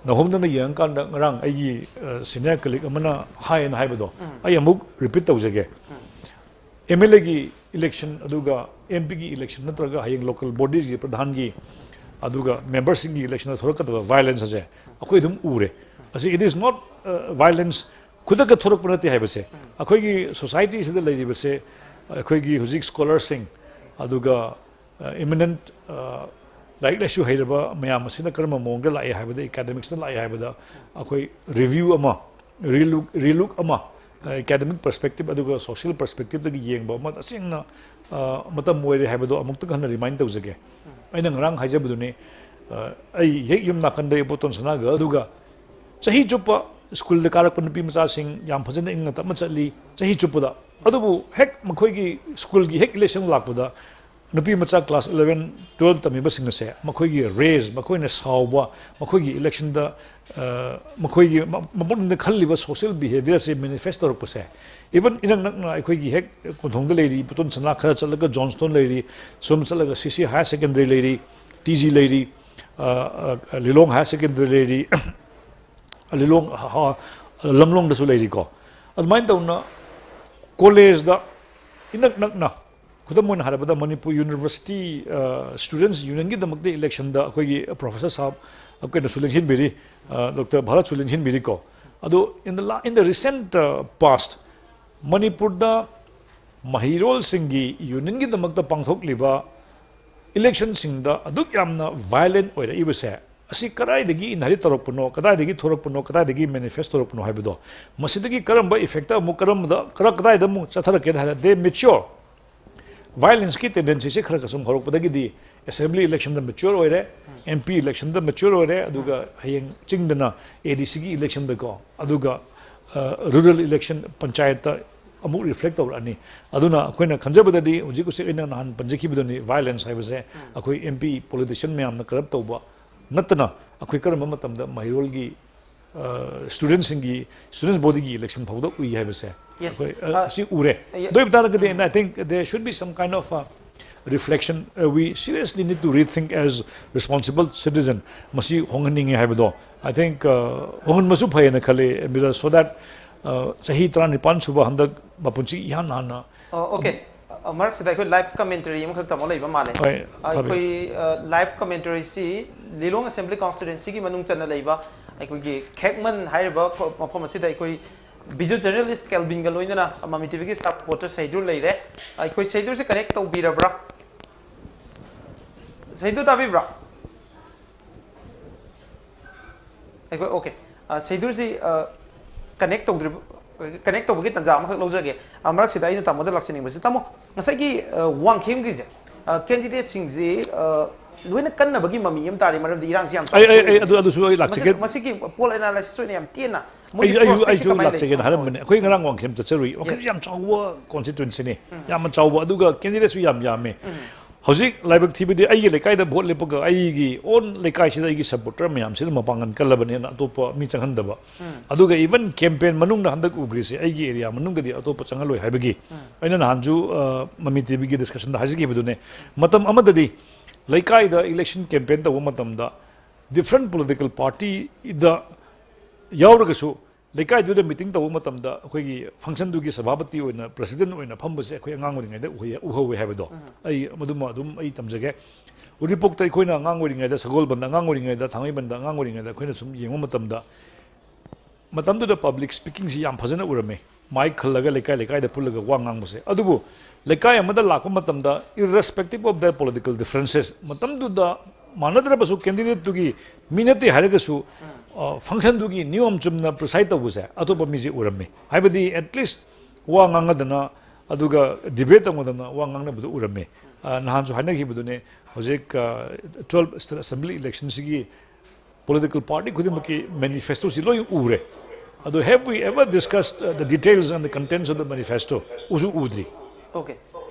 ꯅꯍꯣꯝꯗꯅ ꯌꯦꯡꯉꯀꯥꯟꯗ ꯉꯔꯥꯡ ꯑꯩꯒꯤ, ꯑ, senior colleague ꯑꯃꯅ ꯍꯥꯏꯌꯦꯅ ꯍꯥꯏꯕꯗꯣ ꯑꯩ ꯑꯃꯨꯛ repeat ꯇꯧꯖꯒꯦ꯫ MLAꯒꯤ election ꯑꯗꯨꯒ MPꯒꯤ election ꯅꯠꯇ꯭ꯔꯒ ꯍꯌꯦꯡ local bodiesꯀꯤ ꯄ꯭ꯔꯙꯥꯟꯒꯤ ꯑꯗꯨꯒ memberꯁꯤꯡꯒꯤ electionꯗ ꯊꯣꯛꯂꯛꯀꯗꯕ violence ꯑꯁꯦ ꯑꯩꯈꯣꯏ ꯑꯗꯨꯝ ꯎꯔꯦ꯫ ꯑꯁꯤ it is not, uh, violence, ꯈꯨꯗꯛꯇ ꯊꯣꯛꯂꯛꯄ ꯅꯠꯇꯦ ꯍꯥꯏꯕꯁꯦ꯫ ꯑꯩꯈꯣꯏꯒꯤ societyꯁꯤꯗ ꯂꯩꯔꯤꯕꯁꯦ, ꯑꯩꯈꯣꯏꯒꯤ ꯍꯧꯖꯤꯛ scholarꯁꯤꯡ ꯑꯗꯨꯒ, uh, eminent, uh, ꯂꯥꯏꯔꯤꯛ ꯂꯥꯏꯁꯨ ꯍꯩꯔꯕ ꯃꯌꯥꯝ ꯑꯁꯤꯅ ꯀꯔꯝꯕ ꯃꯑꯣꯡꯗ ꯂꯥꯛꯑꯦ ꯍꯥꯏꯕꯗ, academicsꯇ ꯂꯥꯛꯑꯦ ꯍꯥꯏꯕꯗ ꯑꯩꯈꯣꯏ review ꯑꯃ, relook, relook ꯑꯃ, ꯑ, academic perspective ꯑꯗꯨꯒ social perspectiveꯇꯒꯤ ꯌꯦꯡꯕ ꯑꯃ ꯇꯁꯦꯡꯅ, ꯑ, ꯃꯇꯝ ꯑꯣꯏꯔꯦ ꯍꯥꯏꯕꯗꯣ ꯑꯃꯨꯛꯇꯪ ꯍꯟꯅ remind ꯇꯧꯖꯒꯦ꯫ ꯑꯩꯅ ꯉꯔꯥꯡ ꯍꯥꯏꯖꯕꯗꯨꯅꯤ, ꯑ, ꯑꯩ ꯍꯦꯛ ꯌꯨꯝ ꯅꯥꯀꯟꯗ ꯏꯕꯣꯇꯣꯟ ꯁꯅꯥꯒ ꯑꯗꯨꯒ ꯆꯍꯤ ꯆꯨꯞꯄ ꯁ꯭ꯀꯨꯜꯗ ꯀꯥꯔꯛꯄ ꯅꯨꯄꯤ ꯃꯆꯥꯁꯤꯡ ꯌꯥꯝ ꯐꯖꯅ ꯏꯪꯅ ꯇꯞꯅ ꯆꯠꯂꯤ ꯆꯍꯤ ꯆꯨꯞꯄꯗ꯫ ꯑꯗꯨꯕꯨ ꯍꯦꯛ ꯃꯈꯣꯏꯒꯤ ꯁ꯭ꯀꯨꯜꯒꯤ ꯍꯦꯛ ꯏꯂꯦꯛꯁꯟ ꯂꯥꯛꯄꯗ ꯅꯨꯄꯤ ꯃꯆꯥ ꯀ꯭ꯂꯥꯁ eleven twelve ꯇꯝꯃꯤꯕꯁꯤꯡ ꯑꯁꯦ ꯃꯈꯣꯏꯒꯤ ꯔꯦꯖ, ꯃꯈꯣꯏꯅ ꯁꯥꯎꯕ, ꯃꯈꯣꯏꯒꯤ ꯏꯂꯦꯛꯁꯟꯗ, ꯑ, ꯃꯈꯣꯏꯒꯤ ꯃ-, ꯃꯄꯨꯛꯅꯤꯡꯗ ꯈꯜꯂꯤꯕ ꯁꯣꯁꯤꯌꯦꯜ ꯕꯤꯍꯦꯕꯤꯌꯔꯁꯦ ꯃꯦꯅꯤꯐꯦꯁ ꯇꯧꯔꯛꯄꯁꯦ, ꯏꯚꯟ ꯏꯅꯛ ꯅꯛꯅ ꯑꯩꯈꯣꯏꯒꯤ ꯍꯦꯛ ꯀꯣꯟꯊꯣꯡꯗ ꯂꯩꯔꯤ, ꯄꯣꯠꯇꯣꯟ ꯁꯅꯥ ꯈꯔ ꯆꯠꯂꯒ ꯖꯣꯟꯁꯇꯣꯟ ꯂꯩꯔꯤ, ꯁꯣꯝ ꯆꯠꯂꯒ ꯁꯤ ꯁꯤ ꯍꯥꯌꯔ ꯁꯦꯀꯦꯟꯗꯔꯤ ꯂꯩꯔꯤ, ꯇꯤ ꯖꯤ ꯂꯩꯔꯤ, ꯑ, ꯑ, ꯂꯤꯂꯣꯡ ꯍꯥꯌꯔ ꯁꯦꯀꯦꯟꯗꯔꯤ ꯂꯩꯔꯤ, ꯂꯤꯂꯣꯡ, ꯍ-, ꯍ-, ꯂꯝꯂꯣꯡꯗꯁꯨ ꯂꯩꯔꯤꯀꯣ꯫ ꯑꯗꯨꯃꯥꯏꯅ ꯇꯧꯅ ꯀꯣꯂꯦꯖꯇ ꯏꯅꯛ ꯅꯛꯅ, ꯈꯨꯗꯝ ꯑꯣꯏꯅ ꯍꯥꯏꯔꯕꯗ ꯃꯅꯤꯄꯨꯔ ꯌꯨꯅꯤꯚꯔꯁꯤꯇꯤ, ꯑ, ꯁ꯭ꯇꯨꯗꯦꯟꯠꯁ ꯌꯨꯅꯤꯌꯟꯒꯤꯗꯃꯛꯇ ꯏꯂꯦꯛꯁꯟꯗ ꯑꯩꯈꯣꯏꯒꯤ ꯄ꯭ꯔꯣꯐꯦꯁꯔ ꯁꯥꯍꯕ, ꯑ, ꯀꯩꯅꯣꯁꯨ ꯂꯦꯡꯁꯤꯟꯕꯤꯔꯤ, ꯑ, ꯗꯣꯛꯇꯔ ꯚꯥꯔꯠꯁꯨ ꯂꯦꯡꯁꯤꯟꯕꯤꯔꯤꯀꯣ꯫ ꯑꯗꯣ in the la-, in the recent, ꯑ, past, ꯃꯅꯤꯄꯨꯔꯗ ꯃꯍꯩꯔꯣꯜꯁꯤꯡꯒꯤ ꯌꯨꯅꯤꯌꯟꯒꯤꯗꯃꯛꯇ ꯄꯥꯡꯊꯣꯛꯂꯤꯕ ꯏꯂꯦꯛꯁꯟꯁꯤꯡꯗ ꯑꯗꯨꯛ ꯌꯥꯝꯅ ꯚꯥꯏꯑꯣꯂꯦꯟ ꯑꯣꯏꯔꯛꯏꯕꯁꯦ, ꯑꯁꯤ ꯀꯗꯥꯏꯗꯒꯤ ꯏꯟꯍꯦꯔꯤꯠ ꯇꯧꯔꯛꯄꯅꯣ, ꯀꯗꯥꯏꯗꯒꯤ ꯊꯣꯔꯛꯄꯅꯣ, ꯀꯗꯥꯏꯗꯒꯤ ꯃꯦꯅꯤꯐꯦꯁ ꯇꯧꯔꯛꯄꯅꯣ ꯍꯥꯏꯕꯗꯣ, ꯃꯁꯤꯗꯒꯤ ꯀꯔꯝꯕ ꯏꯐꯦꯛꯇ ꯑꯃꯨꯛ ꯀꯔꯝꯕꯗ, ꯀꯔ-, ꯀꯗꯥꯏꯗ ꯑꯃꯨꯛ ꯆꯠꯊꯔꯛꯀꯦ ꯍꯥꯏꯔꯗꯤ, ꯃꯦꯆ꯭ꯌꯣꯔ ꯚꯥꯏꯑꯣꯂꯦꯟꯁꯀꯤ ꯇꯦꯟꯗꯦꯟꯁꯤꯁꯦ ꯈꯔ ꯈꯔ ꯁꯨꯝ ꯍꯧꯔꯛꯄꯗꯒꯤꯗꯤ ꯑꯦꯁꯦꯝꯕ꯭ꯂꯤ ꯏꯂꯦꯛꯁꯟꯗ ꯃꯦꯆ꯭ꯌꯣꯔ ꯑꯣꯏꯔꯦ, ꯑꯦꯝ ꯄꯤ ꯏꯂꯦꯛꯁꯟꯗ ꯃꯦꯆ꯭ꯌꯣꯔ ꯑꯣꯏꯔꯦ, ꯑꯗꯨꯒ ꯍꯌꯦꯡ ꯆꯤꯡꯗꯅ ꯑꯦ ꯗꯤ ꯁꯤꯒꯤ ꯏꯂꯦꯛꯁꯟꯗꯀꯣ, ꯑꯗꯨꯒ, ꯑ, ꯔꯨꯔꯦꯜ ꯏꯂꯦꯛꯁꯟ ꯄꯟꯆꯥꯌꯠꯇ ꯑꯃꯨꯛ ꯔꯤꯐ꯭ꯂꯦꯛ ꯇꯧꯔꯛꯑꯅꯤ꯫ ꯑꯗꯨꯅ ꯑꯩꯈꯣꯏꯅ ꯈꯟꯖꯕꯗꯗꯤ ꯍꯧꯖꯤꯛ ꯍꯧꯖꯤꯛ ꯑꯩꯅ ꯅꯍꯥꯟ ꯄꯟꯖꯈꯤꯕꯗꯨꯅꯤ, ꯚꯥꯏꯑꯣꯂꯦꯟꯁ ꯍꯥꯏꯕꯁꯦ ꯑꯩꯈꯣꯏ ꯑꯦꯝ ꯄꯤ ꯄꯣꯂꯤꯇꯤꯁꯤꯌꯟ ꯃꯌꯥꯝꯅ ꯀꯔꯞ ꯇꯧꯕ ꯅꯠꯇꯅ ꯑꯩꯈꯣꯏ ꯀꯔꯝꯕ ꯃꯇꯝꯗ ꯃꯍꯩꯔꯣꯜꯒꯤ, ꯑ, ꯁ꯭ꯇꯨꯗꯦꯟꯠꯁꯤꯡꯒꯤ, ꯁ꯭ꯇꯨꯗꯦꯟꯠꯁ ꯕꯣꯗꯤꯒꯤ ꯏꯂꯦꯛꯁꯟ ꯐꯥꯎꯗ ꯎꯏ ꯍꯥꯏꯕꯁꯦ Yes. ꯑꯩꯈꯣꯏ, ꯑ, ꯑ, ꯑꯁꯤ ꯎꯔꯦ꯫ ꯌ- ꯑꯗꯨ ꯑꯣꯏꯕ ꯇꯥꯔꯒꯗꯤ, and I think there should be some kind of a reflection. Uh, we seriously need to rethink as responsible citizen. ꯃꯁꯤ ꯍꯣꯡꯍꯟꯅꯤꯡꯉꯤ ꯍꯥꯏꯕꯗꯣ, I think, ꯑ, ꯍꯣꯡꯍꯟꯕꯁꯨ ꯐꯩꯌꯦꯅ ꯈꯜꯂꯤ, ꯃꯤꯔ, so that, ꯑ, ꯆꯍꯤ ꯇꯔꯥꯅꯤꯄꯥꯟ ꯁꯨꯕ ꯍꯟꯗꯛ ꯃꯄꯨꯟꯁꯤ ꯏꯍꯥꯟ ꯍꯥꯟꯅ ꯑꯣ, ꯑꯣꯀꯦ꯫ ꯑ, ꯃꯔꯛꯁꯤꯗ ꯑꯩꯈꯣꯏ ꯂꯥꯏꯚ ꯀꯃꯦꯟꯇꯔꯤ ꯑꯃꯈꯛ ꯇꯥꯃꯣ ꯂꯩꯕ ꯃꯥꯜꯂꯦ꯫ ꯍꯣꯏ, ꯑ, ꯊꯥꯕꯤꯌꯨ꯫ ꯑꯩꯈꯣꯏ, ꯑ, ꯂꯥꯏꯚ ꯀꯃꯦꯟꯇꯔꯤꯁꯤ ꯂꯤꯂꯣꯡ ꯑꯦꯁꯦꯝꯕ꯭ꯂꯤ ꯀꯣꯟꯁꯇꯤꯇ꯭ꯋꯦꯟꯁꯤꯒꯤ ꯃꯅꯨꯡ ꯆꯟꯅ ꯂꯩꯕ ꯑꯩꯈꯣꯏꯒꯤ ꯈꯦꯛꯃꯟ ꯍꯥꯏꯔꯤꯕ ꯈꯣ-, ꯃꯐꯝ ꯑꯁꯤꯗ ꯑꯩꯈꯣꯏ ꯚꯤꯗꯤꯑꯣ ꯖꯔꯅꯦꯂꯤꯁ꯭ꯠ ꯀꯦꯜꯕꯤꯟꯒ ꯂꯣꯏꯅꯅ ꯃꯃꯤ ꯇꯤꯚꯤꯒꯤ ꯁ꯭ꯇꯥꯐ ꯔꯤꯄꯣꯔꯇꯔ ꯁꯩꯗꯨꯔ ꯂꯩꯔꯦ꯫ ꯑꯩꯈꯣꯏ ꯁꯩꯗꯨꯔꯁꯦ ꯀꯅꯦꯛ ꯇꯧꯕꯤꯔꯕ꯭ꯔꯥ? ꯁꯩꯗꯨꯔ ꯇꯥꯕꯤꯕ꯭ꯔꯥ? ꯑꯩꯈꯣꯏ, ꯑꯣꯀꯦ꯫ ꯑ, ꯁꯩꯗꯨꯔꯁꯤ, ꯑ, ꯀꯅꯦꯛ ꯇꯧꯗ꯭ꯔꯤꯕ, ꯀꯅꯦꯛ ꯇꯧꯕꯒꯤ ꯇꯥꯟꯖꯥ ꯑꯃꯈꯛ ꯂꯧꯖꯒꯦ꯫ ꯑ, ꯃꯔꯛꯁꯤꯗ ꯑꯩꯅ ꯇꯥꯃꯣꯗ ꯂꯥꯛꯆꯅꯤꯡꯕꯁꯤ, ꯇꯥꯃꯣ, ꯉꯁꯥꯏꯒꯤ, ꯑ, ꯋꯥꯡꯈꯦꯝꯒꯤꯁꯦ, ꯑ, ꯀꯦꯟꯗꯤꯗꯦꯠꯁꯤꯡꯁꯤ, ꯑ, ꯂꯣꯏꯅ ꯀꯟꯅꯕꯒꯤ ꯃꯃꯤ ꯑꯃ ꯇꯥꯔꯤ, ꯃꯔꯝꯗꯤ ꯏꯔꯥꯡꯁꯤ ꯌꯥꯝ ꯑꯩ, ꯑꯩ, ꯑꯩ, ꯆꯥꯎꯊꯣꯛꯏ꯫ ꯑꯗꯨ, ꯑꯗꯨꯁꯨ ꯑꯩ ꯂꯥꯛꯆꯒꯦ꯫ ꯃꯁꯤ-, ꯃꯁꯤꯒꯤ ꯄꯣꯜ ꯑꯦꯅꯥꯂꯥꯏꯁꯤꯁ ꯑꯣꯏꯅ ꯌꯥꯝ ꯇꯦꯟꯅ ꯑꯩꯁꯨ ꯑꯩꯁꯨ ꯑꯩꯁꯨ ꯂꯥꯛꯆꯒꯦꯅ ꯍꯥꯏꯔꯝꯕꯅꯦ꯫ ꯑꯩꯈꯣꯏ ꯉꯔꯥꯡ ꯋꯥꯡꯈꯦꯝ ꯆꯠꯆꯔꯨꯏ꯫ ꯋꯥꯡꯈꯦꯝ ꯌꯥꯝ ꯆꯥꯎꯕ ꯀꯣꯟꯁꯇꯤꯇ꯭ꯋꯦꯟꯁꯤꯅꯤ, ꯌꯥꯝꯅ ꯆꯥꯎꯕ, ꯑꯗꯨꯒ ꯀꯦꯟꯗꯤꯗꯦꯠꯁꯨ ꯌꯥꯝ ꯌꯥꯝꯃꯤ꯫ ꯍꯧꯖꯤꯛ ꯂꯥꯏꯕꯛ ꯊꯤꯕꯗꯤ ꯑꯩꯒꯤ ꯂꯩꯀꯥꯏꯗ ꯚꯣꯠ ꯂꯦꯞꯄꯒ ꯑꯩꯒꯤ ꯑꯣꯟ ꯂꯩꯀꯥꯏꯁꯤꯗ ꯑꯩꯒꯤ ꯁꯄꯣꯔꯇꯔ ꯃꯌꯥꯝꯁꯤꯗ ꯃꯄꯥꯡꯒꯜ ꯀꯜꯂꯕꯅꯦꯅ ꯑꯇꯣꯞꯄ ꯃꯤ ꯆꯪꯍꯟꯗꯕ꯫ ꯑꯗꯨꯒ ꯏꯚꯟ ꯀꯦꯝꯄꯦꯟ ꯃꯅꯨꯡꯗ ꯍꯟꯗꯛ ꯎꯈ꯭ꯔꯤꯁꯦ ꯑꯩꯒꯤ ꯑꯦꯔꯤꯌꯥ ꯃꯅꯨꯡꯗꯗꯤ ꯑꯇꯣꯞꯄ ꯆꯪꯍꯜꯂꯣꯏ ꯍꯥꯏꯕꯒꯤ꯫ ꯑꯩꯅ ꯅꯍꯥꯟꯁꯨ ꯃꯃꯤ ꯇꯤꯚꯤꯒꯤ ꯗꯤꯁꯀꯁꯟꯗ ꯍꯥꯏꯖꯈꯤꯕꯗꯨꯅꯦ, ꯃꯇꯝ ꯑꯃꯗꯗꯤ ꯂꯩꯀꯥꯏꯗ ꯏꯂꯦꯛꯁꯟ ꯀꯦꯝꯄꯦꯟ ꯇꯧꯕ ꯃꯇꯝꯗ ꯗꯤꯐ꯭ꯔꯦꯟ ꯄꯣꯂꯤꯇꯤꯀꯦꯜ ꯄꯥꯔꯇꯤꯗ ꯌꯥꯎꯔꯒꯁꯨ ꯂꯩꯀꯥꯏꯗꯨꯗ ꯃꯤꯇꯤꯡ ꯇꯧꯕ ꯃꯇꯝꯗ ꯑꯩꯈꯣꯏꯒꯤ ꯐꯪꯁꯟꯗꯨꯒꯤ ꯁꯚꯥꯄꯇꯤ ꯑꯣꯏꯅ, ꯄ꯭ꯔꯁꯤꯗꯦꯟ ꯑꯣꯏꯅ ꯐꯝꯕꯁꯦ ꯑꯩꯈꯣꯏ ꯑꯉꯥꯡ ꯑꯣꯏꯔꯤꯉꯩꯗ ꯎꯍꯩ- ꯎꯍꯧꯋꯦ ꯍꯥꯏꯕꯗꯣ꯫ ꯑꯩ ꯃꯗꯨꯃ ꯑꯗꯨꯝ ꯑꯩ ꯇꯝꯖꯒꯦ꯫ ꯎꯔꯤꯄꯣꯛꯇ ꯑꯩꯈꯣꯏꯅ ꯑꯉꯥꯡ ꯑꯣꯏꯔꯤꯉꯩꯗ, ꯁꯒꯣꯜꯕꯟꯗ ꯑꯉꯥꯡ ꯑꯣꯏꯔꯤꯉꯩꯗ, ꯊꯥꯡꯃꯩꯕꯟꯗ ꯑꯉꯥꯡ ꯑꯣꯏꯔꯤꯉꯩꯗ ꯑꯩꯈꯣꯏꯅ ꯁꯨꯝ ꯌꯦꯡꯕ ꯃꯇꯝꯗ, ꯃꯇꯝꯗꯨꯗ ꯄꯕ꯭ꯂꯤꯛ ꯁ꯭ꯄꯤꯀꯤꯡꯁꯤ ꯌꯥꯝ ꯐꯖꯅ ꯎꯔꯝꯃꯤ꯫ ꯃꯥꯏꯛ ꯈꯜꯂꯒ ꯂꯩꯀꯥꯏ ꯂꯩꯀꯥꯏꯗ ꯄꯨꯜꯂꯒ ꯋꯥ ꯉꯥꯡꯕꯁꯦ꯫ ꯑꯗꯨꯕꯨ ꯂꯩꯀꯥꯏ ꯑꯃꯗ ꯂꯥꯛꯄ ꯃꯇꯝꯗ, irrespective of their political differences, ꯃꯇꯝꯗꯨꯗ ꯃꯥꯟꯅꯗ꯭ꯔꯕꯁꯨ ꯀꯦꯟꯗꯤꯗꯦꯠꯇꯨꯒꯤ ꯃꯤ ꯅꯠꯇꯦ ꯍꯥꯏꯔꯒꯁꯨ, ꯐꯪꯁꯟꯗꯨꯒꯤ ꯅꯤꯌꯣꯝ ꯆꯨꯝꯅ ꯄ꯭ꯔꯤꯁꯥꯏꯠ ꯇꯧꯕꯁꯦ ꯑꯇꯣꯞꯄ ꯃꯤꯁꯦ ꯎꯔꯝꯃꯤ꯫ ꯍꯥꯏꯕꯗꯤ, at least ꯋꯥ ꯉꯥꯡꯅꯗꯅ, ꯑꯗꯨꯒ ꯗꯤꯕꯦꯠ ꯇꯧꯅꯗꯅ ꯋꯥ ꯉꯥꯡꯅꯕꯗꯨ ꯎꯔꯝꯃꯤ꯫ ꯅꯍꯥꯟꯁꯨ ꯍꯥꯏꯅꯈꯤꯕꯗꯨꯅꯦ, ꯍꯧꯖꯤꯛ ꯇꯨꯋꯦꯜꯐ ꯁ꯭ꯇꯦꯠ ꯑꯦꯁꯦꯝꯕ꯭ꯂꯤ ꯏꯂꯦꯛꯁꯟꯁꯤꯒꯤ ꯄꯣꯂꯤꯇꯤꯀꯦꯜ ꯄꯥꯔꯇꯤ ꯈꯨꯗꯤꯡꯃꯛꯀꯤ ꯃꯦꯅꯤꯐꯦꯁꯇꯣꯁꯤ ꯂꯣꯏ ꯎꯔꯦ꯫ ꯑꯗꯣ, have we ever discussed the details and the contents of the manifesto? ꯎꯁꯨ ꯎꯗ꯭ꯔꯤ꯫ Okay.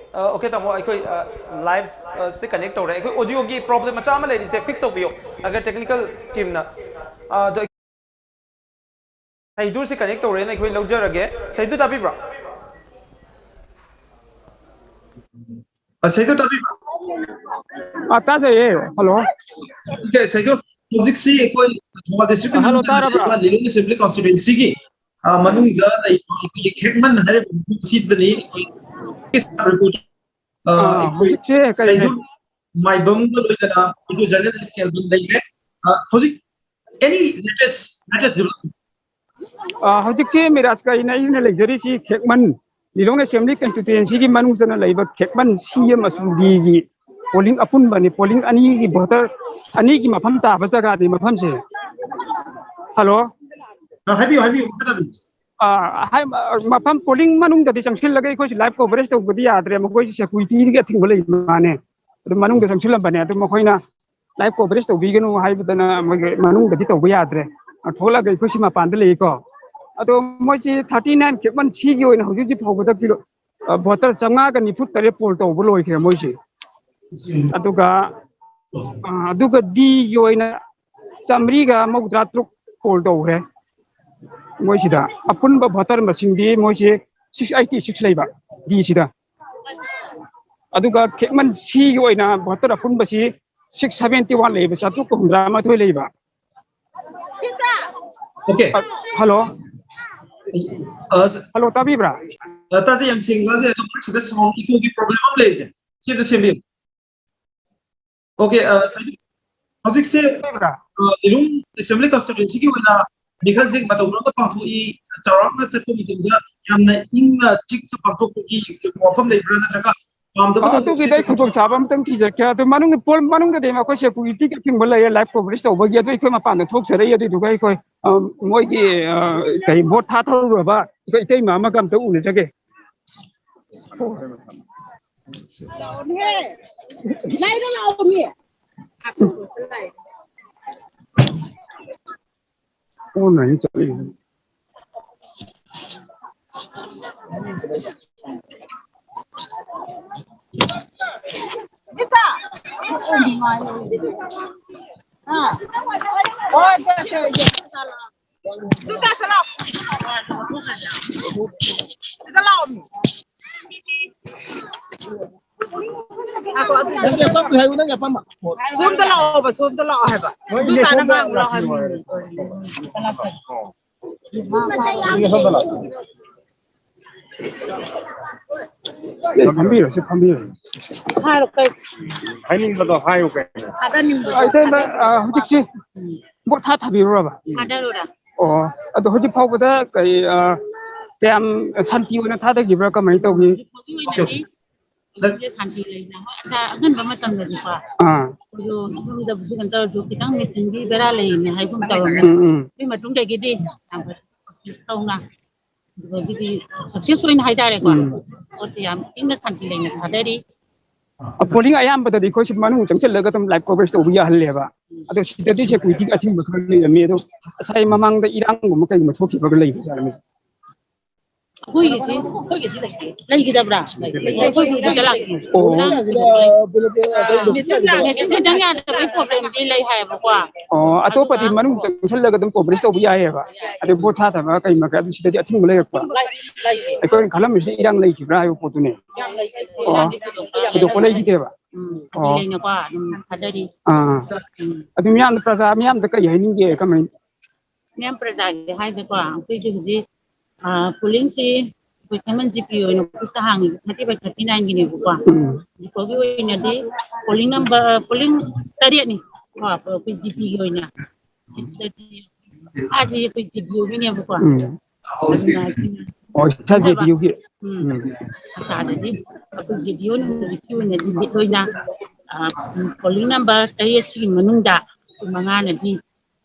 Okay, ꯇꯥꯃꯣ, ꯑꯩꯈꯣꯏ ꯂꯥꯏꯚꯁꯦ ꯀꯅꯦꯛ ꯇꯧꯔꯦ꯫ ꯑꯩꯈꯣꯏ ꯑꯣꯗꯤꯑꯣꯒꯤ ꯄ꯭ꯔꯣꯕ꯭ꯂꯦꯝ ꯃꯆꯥ ꯑꯃ ꯂꯩꯔꯤꯁꯦ ꯐꯤꯛꯁ ꯇꯧꯕꯤꯌꯣ, ꯑꯒꯔ ꯇꯦꯛꯅꯤꯀꯦꯜ ꯇꯤꯝꯅ꯫ ꯑꯗꯣ ꯁꯩꯗꯨꯁꯦ ꯀꯅꯦꯛ ꯇꯧꯔꯦꯅ ꯑꯩꯈꯣꯏ ꯂꯧꯖꯔꯒꯦ꯫ ꯁꯩꯗꯨ ꯇꯥꯕꯤꯕ꯭ꯔꯣ? ꯁꯩꯗꯨ ꯇꯥꯕꯤꯕ꯭ꯔꯣ? ꯑ, ꯇꯥꯖꯩꯌꯦ꯫ ꯍꯜꯂꯣ꯫ Okay, ꯁꯩꯗꯨ, ꯍꯧꯖꯤꯛꯁꯤ ꯑꯩꯈꯣꯏ ꯊꯧꯕꯥꯜ ꯗꯤꯁꯇ꯭ꯔꯤꯛꯀꯤ ꯍꯜꯂꯣ, ꯃꯅꯨꯡꯗ ꯇꯥꯔꯕ꯭ꯔꯥ? ꯂꯩꯔꯤꯕ ꯂꯤꯂꯣꯡ ꯑꯦꯁꯦꯝꯕ꯭ꯂꯤ ꯀꯟꯁꯇꯤꯇ꯭ꯋꯦꯟꯁꯤꯒꯤ ꯃꯅꯨꯡꯗ ꯂꯩꯕ ꯑꯩꯈꯣꯏꯒꯤ ꯈꯦꯛꯃꯟ ꯍꯥꯏꯔꯤꯕ ꯃꯐꯝꯁꯤꯗꯅꯤ ꯑꯩꯈꯣꯏ ꯔꯤꯄꯣꯔꯇꯔ, ꯑ, ꯑꯥ, ꯑꯩꯈꯣꯏ ꯍꯧꯖꯤꯛꯁꯦ ꯀꯩꯅꯦ? ꯁꯩꯗꯨ ꯃꯥꯏꯕꯝꯒ ꯂꯣꯏꯅꯅ ꯑꯩꯈꯣꯏ ꯖꯔꯅꯦꯂꯤꯁ ꯀꯦꯜꯕꯤꯟ ꯂꯩꯔꯦ꯫ ꯑ, ꯍꯧꯖꯤꯛ any latest, latest development? ꯑ, ꯍꯧꯖꯤꯛꯁꯦ ꯃꯤꯔꯥꯖ ꯀꯥꯏꯅ ꯑꯩꯅ ꯂꯩꯖꯔꯤꯁꯤ ꯈꯦꯛꯃꯟ, ꯂꯤꯂꯣꯡ ꯑꯦꯁꯦꯝꯕ꯭ꯂꯤ ꯀꯟꯁꯇꯤꯇ꯭ꯋꯦꯟꯁꯤꯒꯤ ꯃꯅꯨꯡ ꯆꯟꯅ ꯂꯩꯕ ꯈꯦꯛꯃꯟ ꯁꯤ ꯑꯃꯁꯨꯡ ꯗꯤꯒꯤ ꯄꯣꯂꯤꯡ ꯑꯄꯨꯟꯕꯅꯤ꯫ ꯄꯣꯂꯤꯡ ꯑꯅꯤꯒꯤ ꯚꯣꯇꯔ ꯑꯅꯤꯒꯤ ꯃꯐꯝ ꯇꯥꯕ ꯖꯒꯥꯅꯤ ꯃꯐꯝꯁꯦ꯫ ꯍꯜꯂꯣ꯫ ꯑ, ꯍꯥꯏꯕꯤꯌꯨ, ꯍꯥꯏꯕꯤꯌꯨ, ꯃꯈꯥ ꯇꯥꯕꯤꯌꯨ꯫ ꯑ, ꯍꯥꯏ-, ꯃꯐꯝ ꯄꯣꯂꯤꯡ ꯃꯅꯨꯡꯗꯗꯤ ꯆꯪꯁꯤꯜꯂꯒ ꯑꯩꯈꯣꯏꯁꯤ ꯂꯥꯏꯚ ꯀꯣꯚꯔꯦꯖ ꯇꯧꯕꯗꯤ ꯌꯥꯗ꯭ꯔꯦ, ꯃꯈꯣꯏꯁꯤ ꯁꯦꯀ꯭ꯌꯨꯔꯤꯇꯤꯒꯤ ꯑꯊꯤꯡꯕ ꯂꯩꯕ ꯃꯥꯅꯦ꯫ ꯑꯗꯨ ꯃꯅꯨꯡꯗ ꯆꯪꯁꯤꯜꯂꯝꯕꯅꯦ, ꯑꯗꯨ ꯃꯈꯣꯏꯅ ꯂꯥꯏꯚ ꯀꯣꯚꯔꯦꯖ ꯇꯧꯕꯤꯒꯅꯨ ꯍꯥꯏꯕꯗꯅ ꯃꯣꯏꯒꯤ ꯃꯅꯨꯡꯗꯗꯤ ꯇꯧꯕ ꯌꯥꯗ꯭ꯔꯦ꯫ ꯊꯣꯛꯂꯛꯑꯒ ꯑꯩꯈꯣꯏꯁꯤ ꯃꯄꯥꯟꯗ ꯂꯩꯀꯣ꯫ ꯑꯗꯣ ꯃꯣꯏꯁꯤ ꯊꯥꯔꯇꯤ ꯅꯥꯏꯟ ꯈꯦꯛꯃꯟ ꯁꯤꯒꯤ ꯑꯣꯏꯅ ꯍꯧꯖꯤꯛ ꯍꯧꯖꯤꯛ ꯐꯥꯎꯕꯗ ꯀꯤꯂꯣ, ꯑ, ꯚꯣꯇꯔ ꯆꯥꯝꯃꯉꯥꯒ ꯅꯤꯐꯨ ꯇꯔꯦꯠ ꯄꯣꯜ ꯇꯧꯕ ꯂꯣꯏꯈ꯭ꯔꯦ ꯃꯣꯏꯁꯤ꯫ ꯑꯗꯨꯒ, ꯑ, ꯑꯗꯨꯒ ꯗꯤꯒꯤ ꯑꯣꯏꯅ ꯆꯥꯃꯔꯤꯒ ꯃꯧꯗ꯭ꯔꯥ ꯇꯔꯨꯛ ꯄꯣꯜ ꯇꯧꯈ꯭ꯔꯦ꯫ ꯃꯣꯏꯁꯤꯗ ꯑꯄꯨꯟꯕ ꯚꯣꯇꯔ ꯃꯁꯤꯡꯗꯤ ꯃꯣꯏꯁꯤ ꯁꯤꯛꯁ ꯑꯩꯠꯇꯤ ꯁꯤꯛꯁ ꯂꯩꯕ ꯗꯤꯁꯤꯗ꯫ ꯑꯗꯨꯒ ꯈꯦꯛꯃꯟ ꯁꯤꯒꯤ ꯑꯣꯏꯅ ꯚꯣꯇꯔ ꯑꯄꯨꯟꯕꯁꯤ ꯁꯤꯛꯁ ꯁꯚꯦꯟꯇꯤ ꯋꯥꯟ ꯂꯩꯕ, ꯆꯥꯇ꯭ꯔꯨꯛꯀ ꯍꯨꯝꯗ꯭ꯔꯥ ꯃꯥꯊꯣꯏ ꯂꯩꯕ꯫ Okay. ꯑ, ꯍꯜꯂꯣ꯫ ꯑ, ꯍꯜꯂꯣ, ꯇꯥꯕꯤꯕ꯭ꯔꯥ? ꯑ, ꯇꯥꯖꯩ, ꯌꯥꯝ ꯁꯦꯡꯅ ꯇꯥꯖꯩ꯫ ꯑꯗꯣ ꯃꯔꯛꯁꯤꯗ sound echo ꯒꯤ problem ꯑꯃ ꯂꯩꯔꯤꯁꯦ, ꯁꯤ ꯑꯝꯇ ꯁꯦꯝꯕꯤꯌꯨ꯫ Okay, ꯑ, ꯁꯥꯏ-, ꯍꯧꯖꯤꯛꯁꯦ, ꯇꯥꯕꯤꯕ꯭ꯔꯥ? ꯑ, ꯂꯤꯂꯣꯡ Assembly Constituency ꯒꯤ ꯑꯣꯏꯅ ꯃꯤꯈꯜꯁꯦ ꯃꯇꯧ ꯀꯔꯝꯅ ꯄꯥꯡꯊꯣꯛꯏ? ꯆꯥꯎꯔꯥꯛꯅ ꯆꯠꯄ ꯃꯇꯝꯗ ꯌꯥꯝꯅ ꯏꯪꯅ ꯆꯤꯛꯅ ꯄꯥꯡꯊꯣꯛꯄꯒꯤ ꯋꯥꯐꯝ ꯂꯩꯕ꯭ꯔꯥ, ꯅꯠꯇ꯭ꯔꯒ ꯄꯥꯝꯗꯕ ꯑ, ꯊꯧꯗꯣꯛꯁꯦ ꯑꯗꯨꯒꯤꯗꯤ ꯑꯩ ꯈꯨꯗꯣꯡꯆꯥꯕ ꯑꯝꯇꯪ ꯊꯤꯖꯔꯛꯀꯦ꯫ ꯑꯗꯨ ꯃꯅꯨꯡꯒꯤ ꯄꯣꯜ ꯃꯅꯨꯡꯗꯗꯤ ꯑꯩꯈꯣꯏ security ꯒ ꯊꯤꯡꯕ ꯂꯩꯌꯦ, live coverage ꯇꯧꯕꯒꯤ꯫ ꯑꯗꯨ ꯑꯩꯈꯣꯏ ꯃꯄꯥꯟꯗ ꯊꯣꯛꯆꯔꯛꯏ꯫ ꯑꯗꯨꯗꯨꯒ ꯑꯩꯈꯣꯏ, ꯑ, ꯃꯣꯏꯒꯤ, ꯑ, ꯀꯔꯤ, ꯚꯣꯠ ꯊꯥꯊꯔꯨꯔꯕ ꯑꯩꯈꯣꯏ ꯏꯇꯩꯃ ꯑꯃꯒ ꯑꯝꯇ ꯎꯅꯖꯒꯦ꯫ Online ꯆꯠꯂꯤ꯫ ꯁꯣꯝꯗ ꯂꯥꯛꯑꯣꯕ, ꯁꯣꯝꯗ ꯂꯥꯛꯑꯣ ꯍꯥꯏꯕ꯫ ꯑꯗꯨ ꯇꯥꯅ ꯉꯥꯡꯉꯨ ꯂꯥꯛꯑꯣ ꯍꯥꯏꯕ꯫ ꯐꯝꯕꯤꯔꯣ, ꯁꯤ ꯐꯝꯕꯤꯔꯣ꯫ ꯍꯥꯏꯔꯣ, ꯀꯩ? ꯍꯥꯏꯅꯤꯡꯕꯗꯣ ꯍꯥꯏꯌꯨ ꯀꯩꯅꯣ꯫ ꯊꯥꯗꯅꯤꯡꯕꯗꯣ꯫ ꯑ, ꯏꯇꯩꯃ, ꯑ, ꯍꯧꯖꯤꯛꯁꯤ ꯚꯣꯠ ꯊꯥ ꯊꯥꯕꯤꯔꯨꯔꯕ? ꯊꯥꯗꯔꯨꯔꯦ꯫ ꯑꯣ, ꯑꯗꯣ ꯍꯧꯖꯤꯛ ꯐꯥꯎꯕꯗ ꯀꯩ, ꯑ, ꯀꯌꯥꯝ ꯁꯥꯟꯇꯤ ꯑꯣꯏꯅ ꯊꯥꯗꯈꯤꯕ꯭ꯔꯥ, ꯀꯃꯥꯏꯅ ꯇꯧꯈꯤ? ꯍꯧꯖꯤꯛ ꯐꯥꯎꯒꯤ ꯑꯣꯏꯅꯗꯤ ꯍꯧꯖꯤꯛꯁꯦ ꯁꯥꯟꯇꯤ ꯂꯩꯅ, ꯍꯣꯏ, ꯑꯁꯥ-, ꯑꯉꯟꯕ ꯃꯇꯝꯗꯗꯤꯀꯣ, ꯑꯥ꯫ ꯑꯩꯈꯣꯏꯁꯨ ꯌꯨꯝꯗꯕꯨꯗꯤ ꯀꯩꯅꯣ ꯇꯧꯔꯁꯨ ꯈꯤꯇꯪ meeting ꯒꯤ ꯕꯦꯔꯥ ꯂꯩꯌꯦꯅ ꯍꯥꯏꯒꯨꯝ ꯇꯧꯔꯝꯃꯦ꯫ ꯎꯝ, ꯎꯝ꯫ ꯑꯗꯨꯒꯤ ꯃꯇꯨꯡꯗꯒꯤꯗꯤ ꯌꯥꯝ ꯐꯖꯅ success ꯇꯧꯅ, ꯑꯗꯨꯗꯒꯤꯗꯤ success ꯑꯣꯏꯅ ꯍꯥꯏꯇꯥꯔꯦꯀꯣ, ꯎꯝ꯫ ꯄꯣꯠꯁꯦ ꯌꯥꯝ ꯏꯪꯅ ꯁꯥꯟꯇꯤ ꯂꯩꯅ ꯊꯥꯗꯔꯤ꯫ ꯄꯣꯂꯤꯡ ꯑꯌꯥꯝꯕꯗꯗꯤ ꯑꯩꯈꯣꯏꯁꯨ ꯃꯅꯨꯡ ꯆꯪꯁꯤꯜꯂꯒ ꯑꯗꯨꯝ live coverage ꯇꯧꯕ ꯌꯥꯍꯜꯂꯦꯕ꯫ ꯑꯗꯣ ꯁꯤꯗꯗꯤ ꯁꯦꯀ꯭ꯌꯨꯔꯤꯇꯤꯒꯤ ꯑꯊꯤꯡꯕ ꯈꯔ ꯂꯩꯔꯝꯃꯤ꯫ ꯑꯗꯣ ꯉꯁꯥꯏ ꯃꯃꯥꯡꯗ ꯏꯔꯥꯡꯒꯨꯝꯕ ꯀꯩꯒꯨꯝꯕ ꯊꯣꯛꯈꯤꯕ꯭ꯔꯒ ꯂꯩꯕꯖꯥꯠꯂ? ꯑꯩꯈꯣꯏꯒꯤꯗꯤ ꯑꯩꯈꯣꯏꯒꯤꯗꯤ ꯂꯩꯇꯦ꯫ ꯂꯩꯈꯤꯗꯕ꯭ꯔꯥ? ꯑꯩꯈꯣꯏ ꯒ꯭ꯔꯨꯞꯇ ꯂꯥꯛꯇꯦ꯫ ꯑꯣ꯫ ꯅꯦꯠꯋꯥꯛ ꯈꯤꯇꯪ ꯌꯥꯗꯕꯒꯤ ꯄ꯭ꯔꯣꯕ꯭ꯂꯦꯝꯗꯤ ꯂꯩ ꯍꯥꯏꯌꯦꯕꯀꯣ꯫ ꯑꯣ, ꯑꯇꯣꯞꯄꯗꯤ ꯑꯗꯨꯒ ꯃꯅꯨꯡ ꯆꯪꯁꯤꯜꯂꯒ ꯑꯗꯨꯝ ꯀꯣꯚꯔꯦꯖ ꯇꯧꯕ ꯌꯥꯏꯌꯦꯕ꯫ ꯑꯗꯩ ꯚꯣꯠ ꯊꯥꯗꯕ ꯀꯩ ꯃꯈꯩ ꯑꯗꯨ ꯁꯤꯗꯗꯤ ꯑꯊꯤꯡꯕ ꯂꯩꯔꯛꯄ꯫ ꯂꯩꯇꯦ꯫ ꯑꯩꯈꯣꯏꯅ ꯈꯜꯂꯝꯃꯤꯁꯤꯅ ꯏꯔꯥꯡ ꯂꯩꯈꯤꯕ꯭ꯔꯥ ꯍꯥꯏꯕ ꯄꯣꯠꯇꯨꯅꯦ꯫ ꯏꯔꯥꯡ ꯂꯩꯇꯦ꯫ ꯑꯣ꯫ ꯏꯔꯥꯡꯗꯤ ꯊꯣꯏꯗꯣꯛꯄ ꯊꯣꯏꯗꯣꯛꯄ ꯂꯩꯈꯤꯗꯦꯕ꯫ ꯎꯝ, ꯑꯣ꯫ ꯂꯩꯅꯀꯣ ꯑꯗꯨꯝ ꯊꯥꯗꯔꯤ꯫ ꯑꯥ꯫ ꯎꯝ꯫ ꯑꯗꯨ ꯃꯤꯌꯥꯝꯗ, ꯄ꯭ꯔꯖꯥ ꯃꯤꯌꯥꯝꯗ ꯀꯔꯤ ꯍꯥꯏꯅꯤꯡꯒꯦ? ꯀꯃꯥꯏ? ꯃꯤꯌꯥꯝ ꯄ꯭ꯔꯖꯥꯒꯤ ꯍꯥꯏꯗꯤꯀꯣ, ꯑꯩꯈꯣꯏꯒꯤ ꯍꯧꯖꯤꯛ, ꯑꯥ, ꯄꯣꯂꯤꯡꯁꯤ ꯑꯩꯈꯣꯏ ꯈꯦꯃꯟ ꯖꯤ ꯄꯤ ꯑꯣꯏꯅ ꯑꯣꯐꯤꯁꯇ ꯍꯥꯡꯉꯤꯁꯦ thirty by thirty nine ꯒꯤꯅꯦꯕꯀꯣ꯫ ꯎꯝ꯫ ꯍꯧꯖꯤꯛ ꯐꯥꯎꯒꯤ ꯑꯣꯏꯅꯗꯤ ꯄꯣꯂꯤꯡ ꯅꯝꯕꯔ, ꯄꯣꯂꯤꯡ ꯇꯔꯦꯠꯅꯤ ꯀꯣ, ꯑꯩꯈꯣꯏ ꯖꯤ ꯄꯤꯒꯤ ꯑꯣꯏꯅ꯫ ꯁꯤꯗꯗꯤ ꯑꯥꯁꯤ ꯑꯩꯈꯣꯏ ꯖꯤ ꯄꯤ ꯑꯣꯏꯒꯤꯅꯦꯕꯀꯣ꯫ ꯎꯝ꯫ ꯑꯗꯨꯅ ꯑꯩꯈꯣꯏꯅ ꯑꯣ, ꯏꯁꯥ ꯖꯦ ꯗꯤ ꯌꯨꯒꯤ꯫ ꯎꯝ꯫ ꯎꯝ꯫ ꯑꯁꯥꯗꯗꯤ ꯑꯩꯈꯣꯏ ꯖꯦ ꯗꯤ ꯌꯨꯅ ꯍꯧꯖꯤꯛꯀꯤ ꯑꯣꯏꯅꯗꯤ ꯂꯤꯠ ꯑꯣꯏꯅ, ꯑꯥ, ꯄꯣꯂꯤꯡ ꯅꯝꯕꯔ ꯇꯔꯦꯠꯁꯤꯒꯤ ꯃꯅꯨꯡꯗ ꯑꯩꯈꯣꯏ ꯃꯉꯥꯅꯗꯤ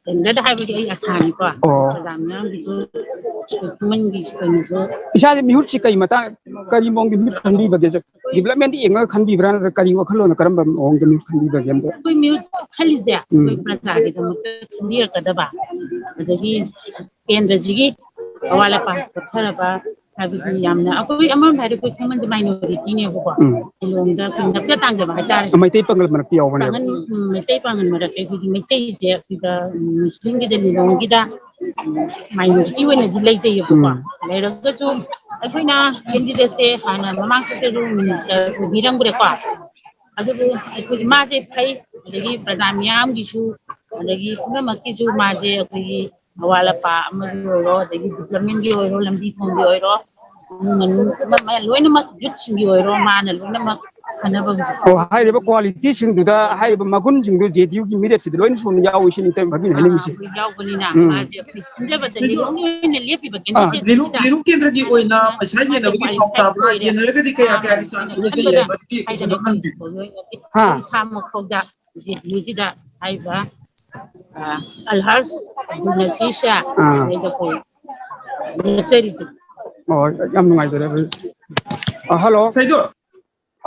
ꯀꯦꯟꯗꯤꯗꯦꯠ ꯍꯥꯏꯕꯗꯤ ꯑꯩ ꯑꯁꯥꯅꯤꯀꯣ꯫ ꯑꯣ꯫ ꯄ꯭ꯔꯖꯥ ꯃꯤꯌꯥꯝꯒꯤꯁꯨ, ꯈꯨꯠꯁꯨꯃꯟꯒꯤ ꯀꯩꯅꯣꯁꯨ꯫ ꯏꯁꯥꯁꯦ ꯃꯤꯍꯨꯠꯁꯤ ꯀꯩ ꯃꯇꯥꯡ, ꯀꯔꯤ ꯃꯑꯣꯡꯒꯤ ꯃꯤꯍꯨꯠ ꯈꯟꯕꯤꯕꯒꯦ? ꯗꯤꯕ꯭ꯂꯞꯃꯦꯟꯗ ꯌꯦꯡꯉꯒ ꯈꯟꯕꯤꯕ꯭ꯔꯥ, ꯅꯠꯇ꯭ꯔꯒ ꯀꯔꯤ ꯋꯥꯈꯜꯂꯣꯟꯅ, ꯀꯔꯝꯕ ꯃꯑꯣꯡꯗ ꯃꯤꯍꯨꯠ ꯈꯟꯕꯤꯕꯒꯦ ꯑꯝꯇ? ꯑꯩꯈꯣꯏ ꯃꯤꯍꯨꯠ ꯈꯜꯂꯤꯁꯦ ꯎꯝ꯫ ꯑꯩꯈꯣꯏ ꯄ꯭ꯔꯖꯥꯒꯤꯗꯃꯛꯇ ꯈꯟꯕꯤꯔꯛꯀꯗꯕ, ꯑꯗꯒꯤ ꯀꯦꯟꯗ꯭ꯔꯁꯤꯒꯤ ꯑꯋꯥꯠ ꯑꯄꯥ ꯁꯣꯠꯊꯔꯕ, ꯍꯥꯏꯕꯗꯤ ꯌꯥꯝꯅ, ꯑꯩꯈꯣꯏ ꯑꯃꯔꯣꯝꯗ ꯍꯥꯏꯔꯗꯤ ꯑꯩꯈꯣꯏ ꯈꯦꯃꯟꯁꯦ ꯃꯥꯏꯅꯣꯔꯤꯇꯤꯅꯦꯕꯀꯣ꯫ ꯎꯝ꯫ ꯂꯤꯂꯣꯡꯗ ꯑꯩꯈꯣꯏ ꯅꯞꯆ ꯇꯥꯡꯖꯕ ꯍꯥꯏꯇꯥꯔꯦ꯫ ꯃꯩꯇꯩ ꯄꯥꯡꯒꯜ ꯃꯔꯛꯇ ꯌꯥꯎꯕꯅꯦꯕ꯫ ꯄꯥꯡꯒꯜ, ꯎꯝ, ꯃꯩꯇꯩ ꯄꯥꯡꯒꯜ ꯃꯔꯛꯇ ꯑꯩꯈꯣꯏꯒꯤ ꯃꯩꯇꯩꯁꯦ ꯑꯩꯈꯣꯏꯗ, ꯎꯝ, ꯃꯨꯁꯂꯤꯝꯒꯤꯗ, ꯂꯤꯂꯣꯡꯒꯤꯗ, ꯎꯝ, ꯃꯥꯏꯅꯣꯔꯤꯇꯤ ꯑꯣꯏꯅꯗꯤ ꯂꯩꯖꯩꯌꯦꯕꯀꯣ꯫ ꯎꯝ꯫ ꯂꯩꯔꯒꯁꯨ ꯑꯩꯈꯣꯏꯅ ꯀꯦꯟꯗꯤꯗꯦꯠꯁꯦ ꯍꯥꯟꯅ ꯃꯃꯥꯡ ꯆꯍꯤꯗꯁꯨ ꯃꯤꯅꯤꯁꯇꯔ ꯑꯣꯏꯕꯤꯔꯝꯈ꯭ꯔꯦꯀꯣ꯫ ꯑꯗꯨꯕꯨ ꯑꯩꯈꯣꯏꯒꯤ ꯃꯥꯁꯦ ꯐꯩ, ꯑꯗꯒꯤ ꯄ꯭ꯔꯖꯥ ꯃꯤꯌꯥꯝꯒꯤꯁꯨ, ꯑꯗꯒꯤ ꯄꯨꯝꯅꯃꯛꯀꯤꯁꯨ ꯃꯥꯁꯦ ꯑꯩꯈꯣꯏꯒꯤ ꯑꯋꯥꯠ ꯑꯄꯥ ꯑꯃꯒꯤ ꯑꯣꯏꯔꯣ, ꯑꯗꯒꯤ ꯗꯤꯕ꯭ꯂꯞꯃꯦꯟꯒꯤ ꯑꯣꯏꯔꯣ, ꯂꯝꯕꯤ ꯊꯣꯡꯒꯤ ꯑꯣꯏꯔꯣ, ꯏꯃꯨꯡ ꯃꯅꯨꯡ ꯑꯃ ꯑꯃ ꯂꯣꯏꯅꯃꯛ ꯌꯨꯠꯁꯤꯡꯒꯤ ꯑꯣꯏꯔꯣ, ꯃꯥꯅ ꯂꯣꯏꯅꯃꯛ ꯐꯅꯕ ꯍꯧꯖꯤꯛ ꯑꯣ, ꯍꯥꯏꯔꯤꯕ ꯀ꯭ꯋꯥꯂꯤꯇꯤꯁꯤꯡꯗꯨꯗ, ꯍꯥꯏꯔꯤꯕ ꯃꯒꯨꯟꯁꯤꯡꯗꯨ ꯖꯦ ꯗꯤ ꯌꯨꯒꯤ ꯃꯦꯔꯤꯠꯁꯤꯗ ꯂꯣꯏꯅ ꯁꯨꯅ ꯌꯥꯎꯏ ꯁꯤꯅꯤ ꯏꯇꯩꯃ ꯍꯥꯏꯕꯤꯅ ꯑꯥ, ꯍꯥꯏꯅꯤꯡꯉꯤꯁꯤ꯫ ꯑꯩꯈꯣꯏ ꯌꯥꯎꯕꯅꯤꯅ ꯎꯝ꯫ ꯃꯥꯁꯦ ꯑꯩꯈꯣꯏ ꯈꯟꯖꯕꯗ ꯂꯤꯂꯣꯡꯒꯤ ꯑꯣꯏꯅ ꯂꯦꯞꯄꯤꯕ ꯑꯥ, ꯀꯦꯟꯗꯤꯗꯦꯠꯁꯤꯗ ꯂꯤꯂꯣꯡ, ꯂꯤꯂꯣꯡ ꯀꯦꯟꯗ꯭ꯔꯒꯤ ꯃꯥꯁꯦ ꯑꯣꯏꯅ ꯃꯥꯁꯦ ꯄꯩꯁꯥ ꯌꯦꯟꯅꯕꯒꯤ ꯀ꯭ꯋꯥꯂꯤꯐꯥꯏ ꯄꯥꯎ ꯇꯥꯕ꯭ꯔꯥ? ꯑꯣꯏꯔꯦ꯫ ꯌꯦꯟꯅꯔꯒꯗꯤ ꯀꯌꯥ, ꯑꯥ, ꯀꯌꯥꯒꯤ ꯆꯥꯡ ꯊꯣꯛꯂꯛꯄ ꯈꯟꯕꯗ ꯌꯥꯏ? ꯃꯗꯨꯗꯤ ꯍꯥꯏꯗꯅ ꯀꯩꯁꯨ ꯈꯪꯗꯦ꯫ ꯍꯥ? ꯏꯁꯥꯃꯛ ꯐꯥꯎꯗ ꯖꯦ ꯗꯤ ꯌꯨꯁꯤꯗ ꯍꯥꯏꯔꯤꯕ, ꯑ, ꯑꯜꯍꯥꯖ ꯑꯕꯗꯨꯜ ꯅꯁꯤꯔꯁꯦ ꯑꯥ꯫ ꯑꯩꯈꯣꯏ ꯅꯦꯠꯆꯔꯤꯁꯦ꯫ ꯑꯣ, ꯌꯥꯝ ꯅꯨꯡꯉꯥꯏꯖꯔꯦ ꯑꯗꯨꯗꯤ꯫ ꯑ, ꯍꯜꯂꯣ꯫ ꯁꯩꯗꯣ꯫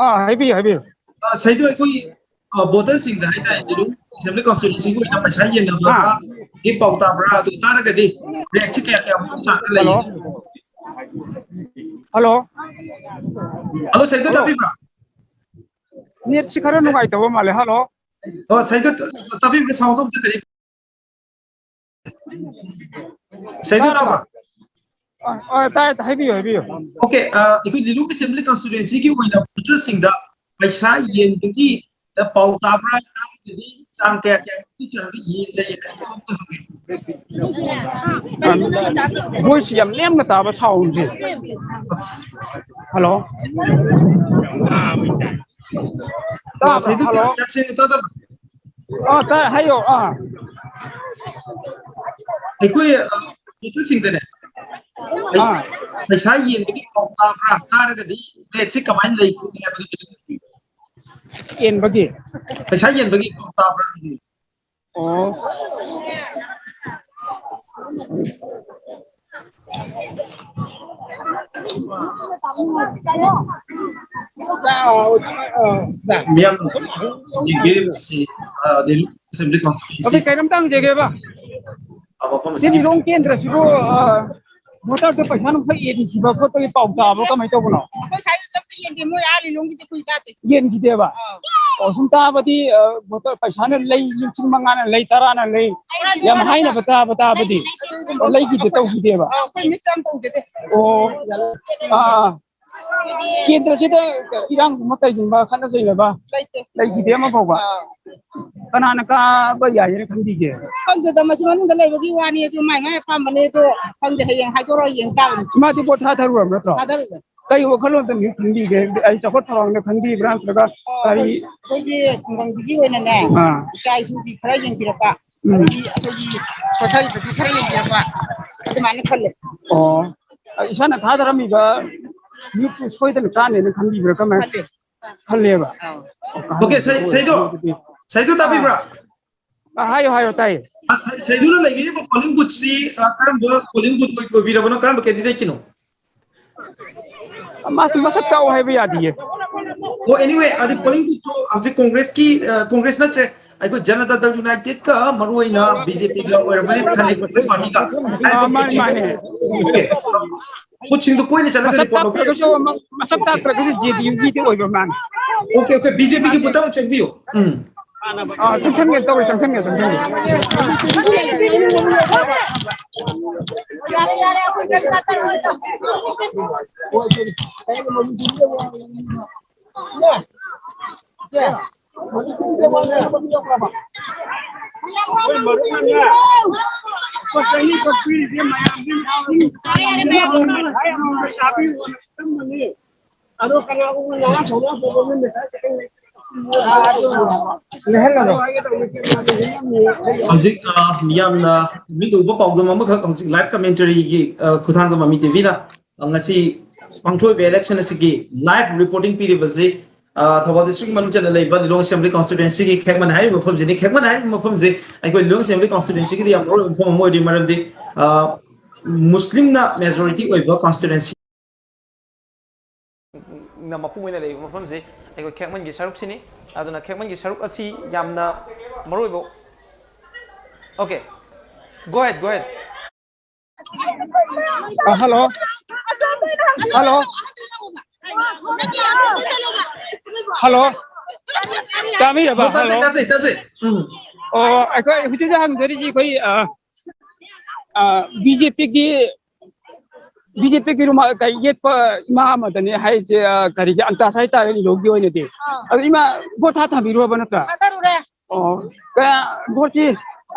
ꯑꯥ, ꯍꯥꯏꯕꯤꯌꯨ, ꯍꯥꯏꯕꯤꯌꯨ꯫ ꯑ, ꯁꯩꯗꯣ, ꯑꯩꯈꯣꯏ, ꯑ, ꯚꯣꯇꯔꯁꯤꯡꯗ ꯍꯥꯏꯇꯥꯔꯦ, ꯂꯤꯂꯣꯡ ꯑꯦꯁꯦꯝꯕ꯭ꯂꯤ ꯀꯟꯁꯇꯤꯇ꯭ꯌꯨꯟꯁꯤꯒꯤ ꯑꯣꯏꯅ ꯄꯩꯁꯥ ꯌꯦꯟꯅꯕꯒꯤ ꯄꯥꯎ ꯇꯥꯕ꯭ꯔꯥ? ꯑꯗꯨ ꯇꯥꯔꯒꯗꯤ ꯔꯦꯠꯁꯤ ꯀꯌꯥ ꯀꯌꯥꯃꯨꯛꯀꯤ ꯆꯥꯡꯗ ꯂꯩ? ꯍꯜꯂꯣ꯫ ꯍꯜꯂꯣ꯫ ꯍꯜꯂꯣ, ꯁꯦꯟꯗꯣ ꯍꯜꯂꯣ꯫ ꯇꯥꯕꯤꯕ꯭ꯔꯥ? ꯅꯦꯠꯁꯤ ꯈꯔ ꯅꯨꯡꯉꯥꯏꯇꯕ ꯃꯥꯜꯂꯦ꯫ ꯍꯜꯂꯣ꯫ ꯑꯣ, ꯁꯦꯟꯗꯣ ꯇꯥꯕꯤꯕ꯭ꯔꯥ? ꯁꯥꯎꯟꯗꯣ ꯑꯝꯇ ꯀꯔꯤ ꯁꯦꯟꯗꯣ ꯇꯥꯕ꯭ꯔꯥ? ꯇꯥꯕ꯭ꯔꯥ? ꯑ, ꯑ, ꯇꯥꯏ, ꯇꯥꯏ, ꯍꯥꯏꯕꯤꯌꯨ, ꯍꯥꯏꯕꯤꯌꯨ꯫ ꯑꯣꯀꯦ, ꯑ, ꯑꯩꯈꯣꯏ ꯂꯤꯂꯣꯡ ꯑꯦꯁꯦꯝꯕ꯭ꯂꯤ ꯀꯟꯁꯇꯤꯇ꯭ꯌꯨꯟꯁꯤꯒꯤ ꯑꯣꯏꯅ ꯚꯣꯇꯔꯁꯤꯡꯗ ꯄꯩꯁꯥ ꯌꯦꯟꯕꯒꯤ ꯄꯥꯎ ꯇꯥꯕ꯭ꯔꯥ? ꯇꯥꯔꯒꯗꯤ ꯆꯥꯡ ꯀꯌꯥ ꯀꯌꯥꯃꯨꯛꯀꯤ ꯆꯥꯡꯗ ꯌꯦꯟ ꯂꯩ ꯍꯥꯏꯕꯗꯨ ꯑꯝꯇ ꯍꯪꯕꯤꯌꯨ꯫ ꯑ, ꯚꯣꯏꯁ ꯌꯥꯝ ꯅꯦꯝꯅ ꯇꯥꯕ ꯁꯥꯎꯟꯁꯦ꯫ ꯍꯜꯂꯣ꯫ ꯇꯥꯕ꯭ꯔꯥ? ꯁꯤꯗꯤ ꯍꯜꯂꯣ꯫ ꯌꯥꯝ ꯁꯦꯡꯅ ꯇꯥꯗꯕ꯭ꯔꯥ? ꯑ, ꯇꯥꯏ, ꯍꯥꯏꯌꯣ꯫ ꯑ꯫ ꯑꯩꯈꯣꯏ, ꯑ, ꯚꯣꯇꯔꯁꯤꯡꯗꯅꯦ, ꯑꯩ ꯑ꯫ ꯄꯩꯁꯥ ꯌꯦꯟꯕꯒꯤ ꯄꯥꯎ ꯇꯥꯕ꯭ꯔꯥ? ꯇꯥꯔꯒꯗꯤ ꯔꯦꯠꯁꯤ ꯀꯃꯥꯏꯅ ꯂꯩꯒꯦ ꯍꯥꯏꯕꯗꯨ ꯈꯤꯇꯪ ꯍꯥꯏꯕꯤꯌꯨ꯫ ꯌꯦꯟꯕꯒꯤ? ꯄꯩꯁꯥ ꯌꯦꯟꯕꯒꯤ ꯄꯥꯎ ꯇꯥꯕ꯭ꯔꯥ ꯍꯥꯏꯕꯤꯌꯨ꯫ ꯑꯣ꯫ ꯃꯤꯌꯥꯝꯅ ꯌꯦꯡꯕꯤꯔꯤꯕꯁꯤ, ꯑ, ꯂꯤꯂꯣꯡ ꯑꯦꯁꯦꯝꯕ꯭ꯂꯤ ꯀꯟꯁꯇꯤꯇ꯭ꯌꯨꯟꯁꯤ ꯑꯗꯩ ꯀꯩꯅꯣꯝꯇ ꯍꯪꯖꯒꯦꯕ꯫ ꯑ, ꯃꯐꯝ ꯁꯤ ꯑꯁꯤꯒꯤ ꯂꯤꯂꯣꯡ ꯀꯦꯟꯗ꯭ꯔꯁꯤꯕꯨ, ꯑ, ꯚꯣꯇꯔꯗ ꯄꯩꯁꯥ ꯅꯨꯡꯁꯥ ꯌꯦꯟꯈꯤꯕ ꯈꯣꯠꯄꯒꯤ ꯄꯥꯎ ꯇꯥꯕ꯭ꯔꯣ? ꯀꯃꯥꯏꯅ ꯇꯧꯕꯅꯣ? ꯑꯩꯈꯣꯏ ꯁ꯭ꯋꯥꯏꯗ ꯑꯝꯇ ꯌꯦꯟꯗꯦ, ꯃꯣꯏ ꯑꯥ ꯂꯤꯂꯣꯡꯒꯤꯗꯤ ꯑꯩꯈꯣꯏ ꯇꯥꯗꯦ꯫ ꯌꯦꯟꯈꯤꯗꯦꯕ? ꯑꯥ꯫ ꯑꯣ, ꯁꯨꯝ ꯇꯥꯕꯗꯤ, ꯑ, ꯚꯣꯇꯔ ꯄꯩꯁꯥꯅ ꯂꯩ, ꯂꯤꯁꯤꯡ ꯃꯉꯥꯅ ꯂꯩ, ꯇꯔꯥꯅ ꯂꯩ, ꯌꯥꯝ ꯍꯥꯏꯅꯕ ꯇꯥꯕ ꯇꯥꯕꯗꯤ꯫ ꯑꯣ, ꯂꯩꯈꯤꯗꯦ, ꯇꯧꯈꯤꯗꯦꯕ? ꯑꯥ, ꯑꯩꯈꯣꯏ ꯃꯤꯠꯇ ꯑꯝ ꯇꯧꯗꯦ꯫ ꯑꯣ, ꯑꯥ, ꯑꯥ꯫ ꯀꯦꯟꯗ꯭ꯔꯁꯤꯗ ꯏꯔꯥꯡꯒꯨꯝꯕ ꯀꯩꯒꯨꯝꯕ ꯈꯠꯅ ꯆꯩꯅꯕ ꯂꯩꯇꯦ꯫ ꯂꯩꯈꯤꯗꯦ ꯑꯃ ꯐꯥꯎꯕ? ꯑꯥ꯫ ꯀꯅꯥꯅ ꯀꯥꯕ ꯌꯥꯏꯌꯦꯅ ꯈꯟꯕꯤꯒꯦ? ꯈꯪꯗꯦꯗ, ꯃꯁꯤ ꯃꯅꯨꯡꯗ ꯂꯩꯕꯒꯤ ꯋꯥꯅꯤ, ꯑꯗꯨ ꯃꯥꯏ ꯃꯥꯏ ꯑꯄꯥꯝꯕꯅꯦ, ꯑꯗꯣ ꯈꯪꯗꯦ, ꯍꯌꯦꯡ ꯍꯥꯏꯗꯣꯔꯛꯑ ꯌꯦꯡ ꯇꯥꯕꯅꯤ꯫ ꯃꯥꯗꯤ ꯚꯣꯠ ꯊꯥꯗꯔꯨꯔꯕ ꯅꯠꯇ꯭ꯔꯣ? ꯊꯥꯗꯔꯨꯔꯦ꯫ ꯀꯩ ꯋꯥꯈꯜꯂꯣꯟꯗ ꯈꯟꯕꯤꯒꯦ? ꯑꯩ ꯆꯥꯎꯈꯠ ꯊꯧꯔꯥꯡꯗ ꯈꯟꯕꯤꯕ꯭ꯔꯥ ꯅꯠꯇ꯭ꯔꯒ ꯑꯣ, ꯀꯔꯤ? ꯑꯩꯈꯣꯏ, ꯑꯩꯈꯣꯏꯒꯤ ꯈꯨꯡꯒꯪꯁꯤꯒꯤ ꯑꯣꯏꯅꯅꯦ, ꯑꯥ꯫ ꯏꯆꯥ ꯏꯁꯨꯒꯤ ꯈꯔ ꯌꯦꯡꯕꯤꯔꯛꯄ, ꯎꯝ꯫ ꯑꯗꯒꯤ ꯑꯩꯈꯣꯏꯒꯤ ꯁꯣꯁꯥꯏꯇꯤꯒꯤ ꯈꯔ ꯌꯦꯡꯕꯤꯔꯛꯄ, ꯑꯗꯨꯃꯥꯏꯅ ꯈꯜꯂꯦ꯫ ꯑꯣ, ꯏꯁꯥꯅ ꯊꯥꯗꯔꯝꯃꯤꯕ ꯃꯤꯠꯇꯨ ꯁꯣꯏꯗꯅ ꯀꯥꯟꯅꯦꯅ ꯈꯟꯕꯤꯕ꯭ꯔꯥ? ꯀꯃꯥꯏꯅ ꯈꯜꯂꯦ꯫ ꯈꯜꯂꯦꯕ? ꯑꯥ꯫ ꯑꯣ, ꯀꯥꯟꯅꯕ ꯑꯣꯀꯦ, ꯁꯩ-, ꯑꯣꯏꯔꯗꯤ ꯁꯩꯗꯣ, ꯑꯗꯨꯗꯤ꯫ ꯁꯩꯗꯣ ꯇꯥꯕꯤꯕ꯭ꯔꯥ? ꯑꯥ꯫ ꯑ, ꯍꯥꯏꯌꯨ, ꯍꯥꯏꯌꯨ, ꯇꯥꯏꯌꯦ꯫ ꯑ, ꯁꯩ-, ꯁꯩꯗꯨꯅ ꯂꯩꯕꯤꯔꯤꯕ ꯄꯣꯂꯤꯡ ꯕꯨꯠꯁꯤ, ꯑ, ꯀꯔꯝꯕ ꯄꯣꯂꯤꯡ ꯕꯨꯠ ꯑꯣꯏ-, ꯑꯣꯏꯕꯤꯔꯕꯅꯣ? ꯀꯔꯝꯕ ꯀꯦꯟꯗꯤꯗꯦꯠꯀꯤꯅꯣ? ꯃꯥꯁꯨ ꯃꯁꯛ ꯇꯥꯛꯑꯣ ꯍꯥꯏꯕ ꯌꯥꯗꯤꯌꯦ꯫ ꯑꯣ, anyway, ꯑꯗꯨ ꯄꯣꯂꯤꯡ ꯕꯨꯠꯇꯣ ꯍꯧꯖꯤꯛ ꯀꯣꯡꯒ꯭ꯔꯦꯁꯀꯤ, ꯑ, ꯀꯣꯡꯒ꯭ꯔꯦꯁ ꯅꯠꯇ꯭ꯔꯦ, ꯑꯩꯈꯣꯏ ꯖꯅꯇꯥ ꯗꯜ ꯌꯨꯅꯥꯏꯇꯦꯗꯀ ꯃꯔꯨ ꯑꯣꯏꯅ ꯕꯤ ꯖꯦ ꯄꯤꯒ ꯑꯣꯏꯔꯝꯒꯅꯤ ꯈꯜꯂꯤ, ꯀꯣꯡꯒ꯭ꯔꯦꯁ ꯄꯥꯔꯇꯤꯒ꯫ ꯑꯥ, ꯃꯥꯅꯤ, ꯃꯥꯅꯤ꯫ ꯑꯣꯀꯦ꯫ ꯈꯨꯠꯁꯤꯡꯗꯨ ꯀꯣꯏꯅ ꯆꯠꯂꯒ ꯃꯁꯛ ꯔꯤꯄꯣꯔꯠ ꯂꯧꯕꯤꯔꯣ꯫ ꯇꯥꯛꯇ꯭ꯔꯒꯁꯨ, ꯃ-, ꯃꯁꯛ ꯇꯥꯛꯇ꯭ꯔꯒꯁꯨ ꯖꯦ ꯗꯤ ꯌꯨꯒꯤꯗꯤ ꯑꯣꯏꯕ ꯃꯥꯅꯤ꯫ ꯑꯣꯀꯦ, ꯑꯣꯀꯦ, ꯕꯤ ꯖꯦ ꯄꯤꯒꯤ ꯕꯨꯠꯇ ꯑꯃꯨꯛ ꯆꯪꯕꯤꯌꯨ꯫ ꯎꯝ꯫ ꯑꯥ, ꯆꯪꯁꯟꯒꯦ ꯇꯧꯔꯦ, ꯆꯪꯁꯟꯒꯦ, ꯆꯪꯁꯟꯒꯦ꯫ ꯑꯗꯣ ꯀꯅꯥꯒꯨꯝꯕ ꯅꯍꯥ ꯊꯧꯅꯥ ꯐꯕ ꯃꯤ ꯃꯆꯥ ꯈꯤꯇꯪ ꯂꯩ꯫ ꯍꯧꯖꯤꯛ, ꯑ, ꯌꯥꯝꯅ ꯃꯤꯠ ꯎꯕ ꯄꯥꯎꯗꯝ ꯑꯃꯈꯛ ꯍꯧꯖꯤꯛ live commentary ꯒꯤ, ꯑ, ꯈꯨꯠꯊꯥꯡꯗ ꯃꯃꯤ ꯇꯤ ꯚꯤꯅ, ꯑ, ꯉꯁꯤ ꯄꯥꯡꯊꯣꯛꯏꯕ election ꯑꯁꯤꯒꯤ live reporting ꯄꯤꯔꯤꯕꯁꯤ, ꯑ, ꯊꯧꯕꯥꯜ district ꯃꯅꯨꯡ ꯆꯟꯅ ꯂꯩꯕ ꯂꯤꯂꯣꯡ assembly constituency ꯒꯤ ꯈꯦꯛꯃꯟ ꯍꯥꯏꯔꯤꯕ ꯃꯐꯝꯁꯤꯅꯤ꯫ ꯈꯦꯛꯃꯟ ꯍꯥꯏꯔꯤꯕ ꯃꯐꯝꯁꯤ ꯑꯩꯈꯣꯏ ꯂꯤꯂꯣꯡ assembly constituency ꯒꯤꯗꯤ ꯌꯥꯝ ꯃꯔꯨ ꯑꯣꯏꯕ ꯃꯐꯝ ꯑꯃ ꯑꯣꯏꯔꯤ, ꯃꯔꯝꯗꯤ, ꯑ, ꯃꯨꯁꯂꯤꯝꯅ majority ꯑꯣꯏꯕ constituency ꯅ ꯃꯄꯨꯡ ꯑꯣꯏꯅ ꯂꯩꯔꯤꯕ ꯃꯐꯝꯁꯤ ꯑꯩꯈꯣꯏ ꯈꯦꯛꯃꯟꯒꯤ ꯁꯔꯨꯛꯁꯤꯅꯤ꯫ ꯑꯗꯨꯅ ꯈꯦꯛꯃꯟꯒꯤ ꯁꯔꯨꯛ ꯑꯁꯤ ꯌꯥꯝꯅ ꯃꯔꯨꯑꯣꯏꯕ꯫ Okay, go ahead, go ahead. ꯑ, hello. Hello. Hello. ꯇꯥꯕꯤꯔꯕ? ꯇꯥꯖꯩ, hello. ꯇꯥꯖꯩ, ꯇꯥꯖꯩ꯫ ꯎꯝ꯫ ꯑꯣ, ꯑꯩꯈꯣꯏ ꯍꯧꯖꯤꯛ ꯍꯧꯖꯤꯛ ꯍꯪꯖꯔꯤꯁꯤ ꯑꯩꯈꯣꯏ, ꯑ, ꯑ, ꯕꯤ ꯖꯦ ꯄꯤꯒꯤ ꯕꯤ ꯖꯦ ꯄꯤꯒꯤ ꯔꯨꯃꯥ-, ꯀꯩ ꯌꯦꯠꯄ ꯏꯃꯥ ꯑꯃꯗꯅꯦ ꯍꯥꯏꯁꯦ, ꯑ, ꯀꯔꯤꯒꯤ ꯑꯟꯇꯥꯁ ꯍꯥꯏꯇꯥꯔꯦ, ꯂꯤꯂꯣꯡꯒꯤ ꯑꯣꯏꯅꯗꯤ꯫ ꯑꯥ꯫ ꯑꯗꯨ ꯏꯃꯥ, ꯚꯣꯠ ꯊꯥ ꯊꯥꯕꯤꯔꯨꯔꯕ ꯅꯠꯇ꯭ꯔꯥ? ꯊꯥꯗꯔꯨꯔꯦ꯫ ꯑꯣ, ꯀꯌꯥ, ꯚꯣꯠꯁꯤ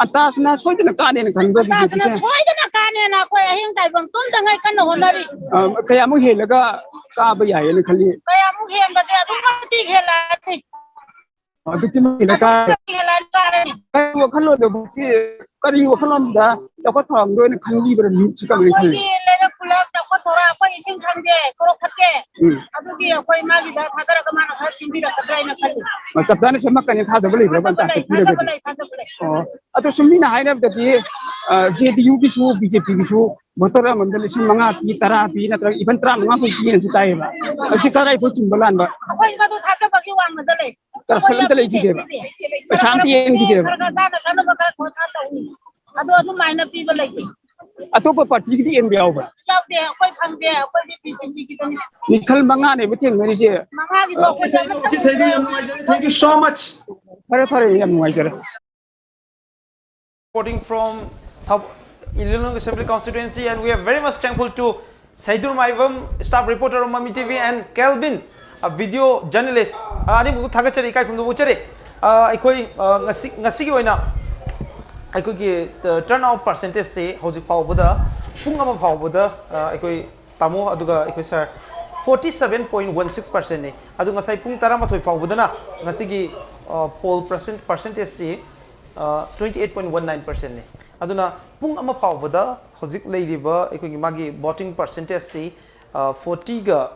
ꯑꯟꯇꯥꯁꯅ ꯁꯣꯏꯗꯅ ꯀꯥꯅꯦꯅ ꯈꯟꯕ꯭ꯔꯥ, ꯑꯟꯇꯥꯁꯅ ꯕꯤ ꯖꯦ ꯄꯤꯁꯦ? ꯁꯣꯏꯗꯅ ꯀꯥꯅꯦꯅ ꯑꯩꯈꯣꯏ ꯑꯍꯤꯡ ꯇꯥꯏꯕꯪ ꯇꯨꯝꯗꯉꯩ ꯀꯟꯅ ꯍꯣꯠꯅꯔꯤ꯫ ꯑ, ꯀꯌꯥꯃꯨꯛ ꯍꯦꯜꯂꯒ ꯀꯥꯕ ꯌꯥꯏꯌꯦꯅ ꯈꯜꯂꯤ? ꯀꯌꯥꯃꯨꯛ ꯍꯦꯟꯕꯗꯤ ꯑꯗꯨꯛꯀꯤ ꯃꯇꯤꯛ ꯍꯦꯜꯂꯛꯑꯅꯤ꯫ ꯑꯗꯨꯛꯀꯤ ꯃꯇꯤꯛ ꯂꯩꯀꯥꯏ꯫ ꯑꯗꯨꯛꯀꯤ ꯍꯦꯜꯂꯛꯑꯅꯤ꯫ ꯀꯔꯤ ꯋꯥꯈꯜꯂꯣꯟꯗ ꯁꯤ, ꯀꯔꯤ ꯋꯥꯈꯜꯂꯣꯟꯗ ꯆꯥꯎꯈꯠ ꯊꯧꯔꯥꯡꯗ ꯑꯣꯏꯅ ꯈꯟꯕꯤꯕꯅ ꯃꯤꯠꯁꯤ ꯀꯔꯤ ꯈꯜꯂꯤ? ꯑꯩꯈꯣꯏꯒꯤ ꯂꯩꯔꯛ ꯈꯨꯜꯂꯛ ꯆꯥꯎꯈꯠ ꯊꯧꯔꯥꯡ, ꯑꯩꯈꯣꯏ ꯏꯁꯤꯡ ꯈꯪꯗꯦ, ꯁꯣꯔꯣꯛ ꯐꯠꯇꯦ꯫ ꯎꯝ꯫ ꯑꯗꯨꯒꯤ ꯑꯩꯈꯣꯏ ꯃꯥꯒꯤꯗ ꯊꯥꯗꯔꯒ ꯃꯥꯅ ꯈꯔ ꯁꯤꯟꯕꯤꯔꯛꯀꯗ꯭ꯔꯥ ꯍꯥꯏꯅ ꯈꯜꯂꯤ꯫ ꯑ, ꯆꯞ ꯆꯥꯅ ꯁꯦꯝꯃꯛꯀꯅꯤ ꯊꯥꯖꯕ ꯂꯩꯕ꯭ꯔꯥ? ꯊꯥꯖꯕ ꯂꯩ, ꯊꯥꯖꯕ ꯂꯩ, ꯊꯥꯖꯕ ꯂꯩ꯫ ꯑꯣ, ꯑꯗꯣ ꯁꯨꯝ ꯃꯤꯅ ꯍꯥꯏꯅꯕꯗꯗꯤ, ꯑ, ꯖꯦ ꯗꯤ ꯌꯨꯒꯤꯁꯨ, ꯕꯤ ꯖꯦ ꯄꯤꯒꯤꯁꯨ ꯚꯣꯇꯔ ꯑꯃꯃꯝꯗ ꯂꯤꯁꯤꯡ ꯃꯉꯥ ꯄꯤ, ꯇꯔꯥ ꯄꯤ, ꯅꯠꯇ꯭ꯔꯒ even ꯇꯔꯥꯃꯉꯥ ꯐꯥꯎ ꯄꯤ ꯍꯥꯏꯅꯁꯨ ꯇꯥꯏꯌꯦꯕ꯫ ꯑꯁꯤ ꯀꯗꯥꯏꯐꯥꯎ ꯆꯨꯝꯕ ꯂꯥꯟꯕ? ꯑꯩꯈꯣꯏ ꯃꯗꯨ ꯊꯥꯖꯕꯒꯤ ꯋꯥꯡꯃꯗ ꯂꯩ꯫ ꯀꯔꯞꯁꯟ ꯑꯝꯇ ꯂꯩꯈꯤꯗꯦꯕ꯫ ꯄꯩꯁꯥ ꯑꯝꯇ ꯌꯦꯡꯈꯤꯗꯦꯕ꯫ ꯈꯔ ꯈꯔ ꯆꯥꯅ ꯈꯣꯠꯅꯕ ꯈꯔ ꯈꯣꯠꯅ ꯇꯧꯏ꯫ ꯑꯗꯣ ꯑꯗꯨꯃꯥꯏꯅ ꯄꯤꯕ ꯂꯩꯇꯦ꯫ ꯑꯇꯣꯞꯄ ꯄꯥꯔꯇꯤꯒꯤꯗꯤ ꯌꯦꯟꯕ ꯌꯥꯎꯕ꯭ꯔꯥ? ꯌꯥꯎꯗꯦ, ꯑꯩꯈꯣꯏ ꯐꯪꯗꯦ, ꯑꯩꯈꯣꯏ ꯕꯤ ꯄꯤ ꯁꯤ ꯕꯤꯒꯤꯗꯅꯤ꯫ ꯃꯤꯈꯜ ꯃꯉꯥꯅꯦꯕ ꯊꯦꯡꯅꯔꯤꯁꯦ꯫ ꯃꯉꯥꯒꯤꯗꯣ ꯑꯩꯈꯣꯏ ꯑꯃꯠꯇ Okay, ꯁꯩꯗꯨ, okay, ꯁꯩꯗꯨ, ꯌꯥꯝ ꯅꯨꯡꯉꯥꯏꯖꯔꯦ꯫ Thank you so much. ꯐꯔꯦ ꯐꯔꯦ, ꯌꯥꯝ ꯅꯨꯡꯉꯥꯏꯖꯔꯦ꯫ Reporting from Thau- Iloilo Assembly Constituency, and we are very much thankful to Saidur Maibam, staff reporter of Mami T V, and Kelvin, a video journalist. ꯑ, ꯑꯅꯤꯃꯛ ꯊꯥꯒꯠꯆꯔꯤ, ꯏꯀꯥꯏ ꯈꯨꯝꯅꯕ ꯎꯠꯆꯔꯤ꯫ ꯑ, ꯑꯩꯈꯣꯏ, ꯑ, ꯉꯁꯤ, ꯉꯁꯤꯒꯤ ꯑꯣꯏꯅ ꯑꯩꯈꯣꯏꯒꯤ, ꯑ, turnout percentage ꯁꯤ ꯍꯧꯖꯤꯛ ꯐꯥꯎꯕꯗ ꯄꯨꯡ ꯑꯃ ꯐꯥꯎꯕꯗ, ꯑ, ꯑꯩꯈꯣꯏ ꯇꯥꯃꯣ ꯑꯗꯨꯒ ꯑꯩꯈꯣꯏ sir forty seven point one six percent ꯅꯤ꯫ ꯑꯗꯨ ꯉꯁꯥꯏ ꯄꯨꯡ ꯇꯔꯥꯃꯥꯊꯣꯏ ꯐꯥꯎꯕꯗꯅ ꯉꯁꯤꯒꯤ, ꯑ, poll percent, percentage ꯁꯤ, ꯑ, twenty eight point one nine percent ꯅꯤ꯫ ꯑꯗꯨꯅ ꯄꯨꯡ ꯑꯃ ꯐꯥꯎꯕꯗ ꯍꯧꯖꯤꯛ ꯂꯩꯔꯤꯕ ꯑꯩꯈꯣꯏꯒꯤ ꯃꯥꯒꯤ voting percentage ꯁꯤ, ꯑ, forty ꯒ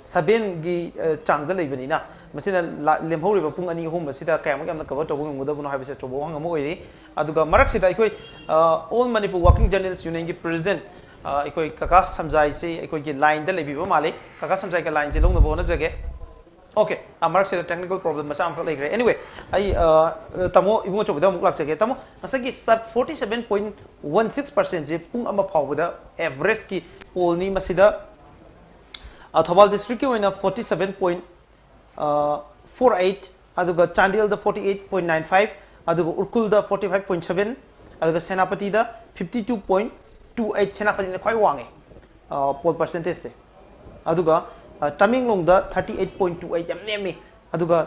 seven ꯒꯤ, ꯑ, ꯆꯥꯡꯗ ꯂꯩꯕꯅꯤꯅ, ꯃꯁꯤꯅ ꯂꯥ-, ꯂꯦꯝꯍꯧꯔꯤꯕ ꯄꯨꯡ ꯑꯅꯤ ꯑꯍꯨꯝ ꯑꯁꯤꯗ ꯀꯌꯥꯃꯨꯛ ꯌꯥꯝꯅ cover ꯇꯧꯕ ꯉꯝꯒꯗꯕꯅꯣ ꯍꯥꯏꯕꯁꯤ ꯑꯆꯧꯕ ꯋꯥꯍꯪ ꯑꯃ ꯑꯣꯏꯔꯤ꯫ ꯑꯗꯨꯒ ꯃꯔꯛꯁꯤꯗ ꯑꯩꯈꯣꯏ, ꯑ, All Manipur Working Journalist Union ꯒꯤ president, ꯑ, ꯑꯩꯈꯣꯏ ꯀꯀꯥ ꯁꯝꯖꯥꯏꯁꯤ ꯑꯩꯈꯣꯏꯒꯤ line ꯗ ꯂꯩꯕꯤꯕ ꯃꯥꯜꯂꯤ꯫ ꯀꯀꯥ ꯁꯝꯖꯥꯏꯒ line ꯁꯦ ꯂꯧꯅꯕ ꯍꯣꯠꯅꯖꯒꯦ꯫ Okay, ꯑ, ꯃꯔꯛꯁꯤꯗ technical problem ꯃꯆꯥ ꯑꯃꯈꯛ ꯂꯩꯈ꯭ꯔꯦ꯫ Anyway, ꯑꯩ, ꯑ, ꯇꯥꯃꯣ ꯏꯕꯨꯡ ꯑꯆꯧꯕꯗ ꯑꯃꯨꯛ ꯂꯥꯛꯆꯒꯦ꯫ ꯇꯥꯃꯣ, ꯉꯁꯥꯏꯒꯤ sub forty seven point one six percent ꯁꯦ ꯄꯨꯡ ꯑꯃ ꯐꯥꯎꯕꯗ average ꯀꯤ poll ꯅꯤ꯫ ꯃꯁꯤꯗ, ꯑ, ꯊꯧꯕꯥꯜ district ꯀꯤ ꯑꯣꯏꯅ forty seven point four eight, ꯑꯗꯨꯒ ꯆꯥꯟꯗꯦꯜꯗ forty eight point nine five, ꯑꯗꯨꯒ ꯎꯔꯈꯨꯜꯗ forty five point seven, ꯑꯗꯨꯒ ꯁꯦꯅꯥꯄꯇꯤꯗ fifty two point two eight꯫ ꯁꯦꯅꯥꯄꯇꯤꯅ ꯈ꯭ꯋꯥꯏ ꯋꯥꯡꯉꯦ, ꯑ, poll percentage ꯁꯦ꯫ ꯑꯗꯨꯒ, ꯑ, ꯇꯃꯦꯡꯂꯣꯡꯗ thirty eight point two eight, ꯌꯥꯝ ꯅꯦꯝꯃꯤ꯫ ꯑꯗꯨꯒ,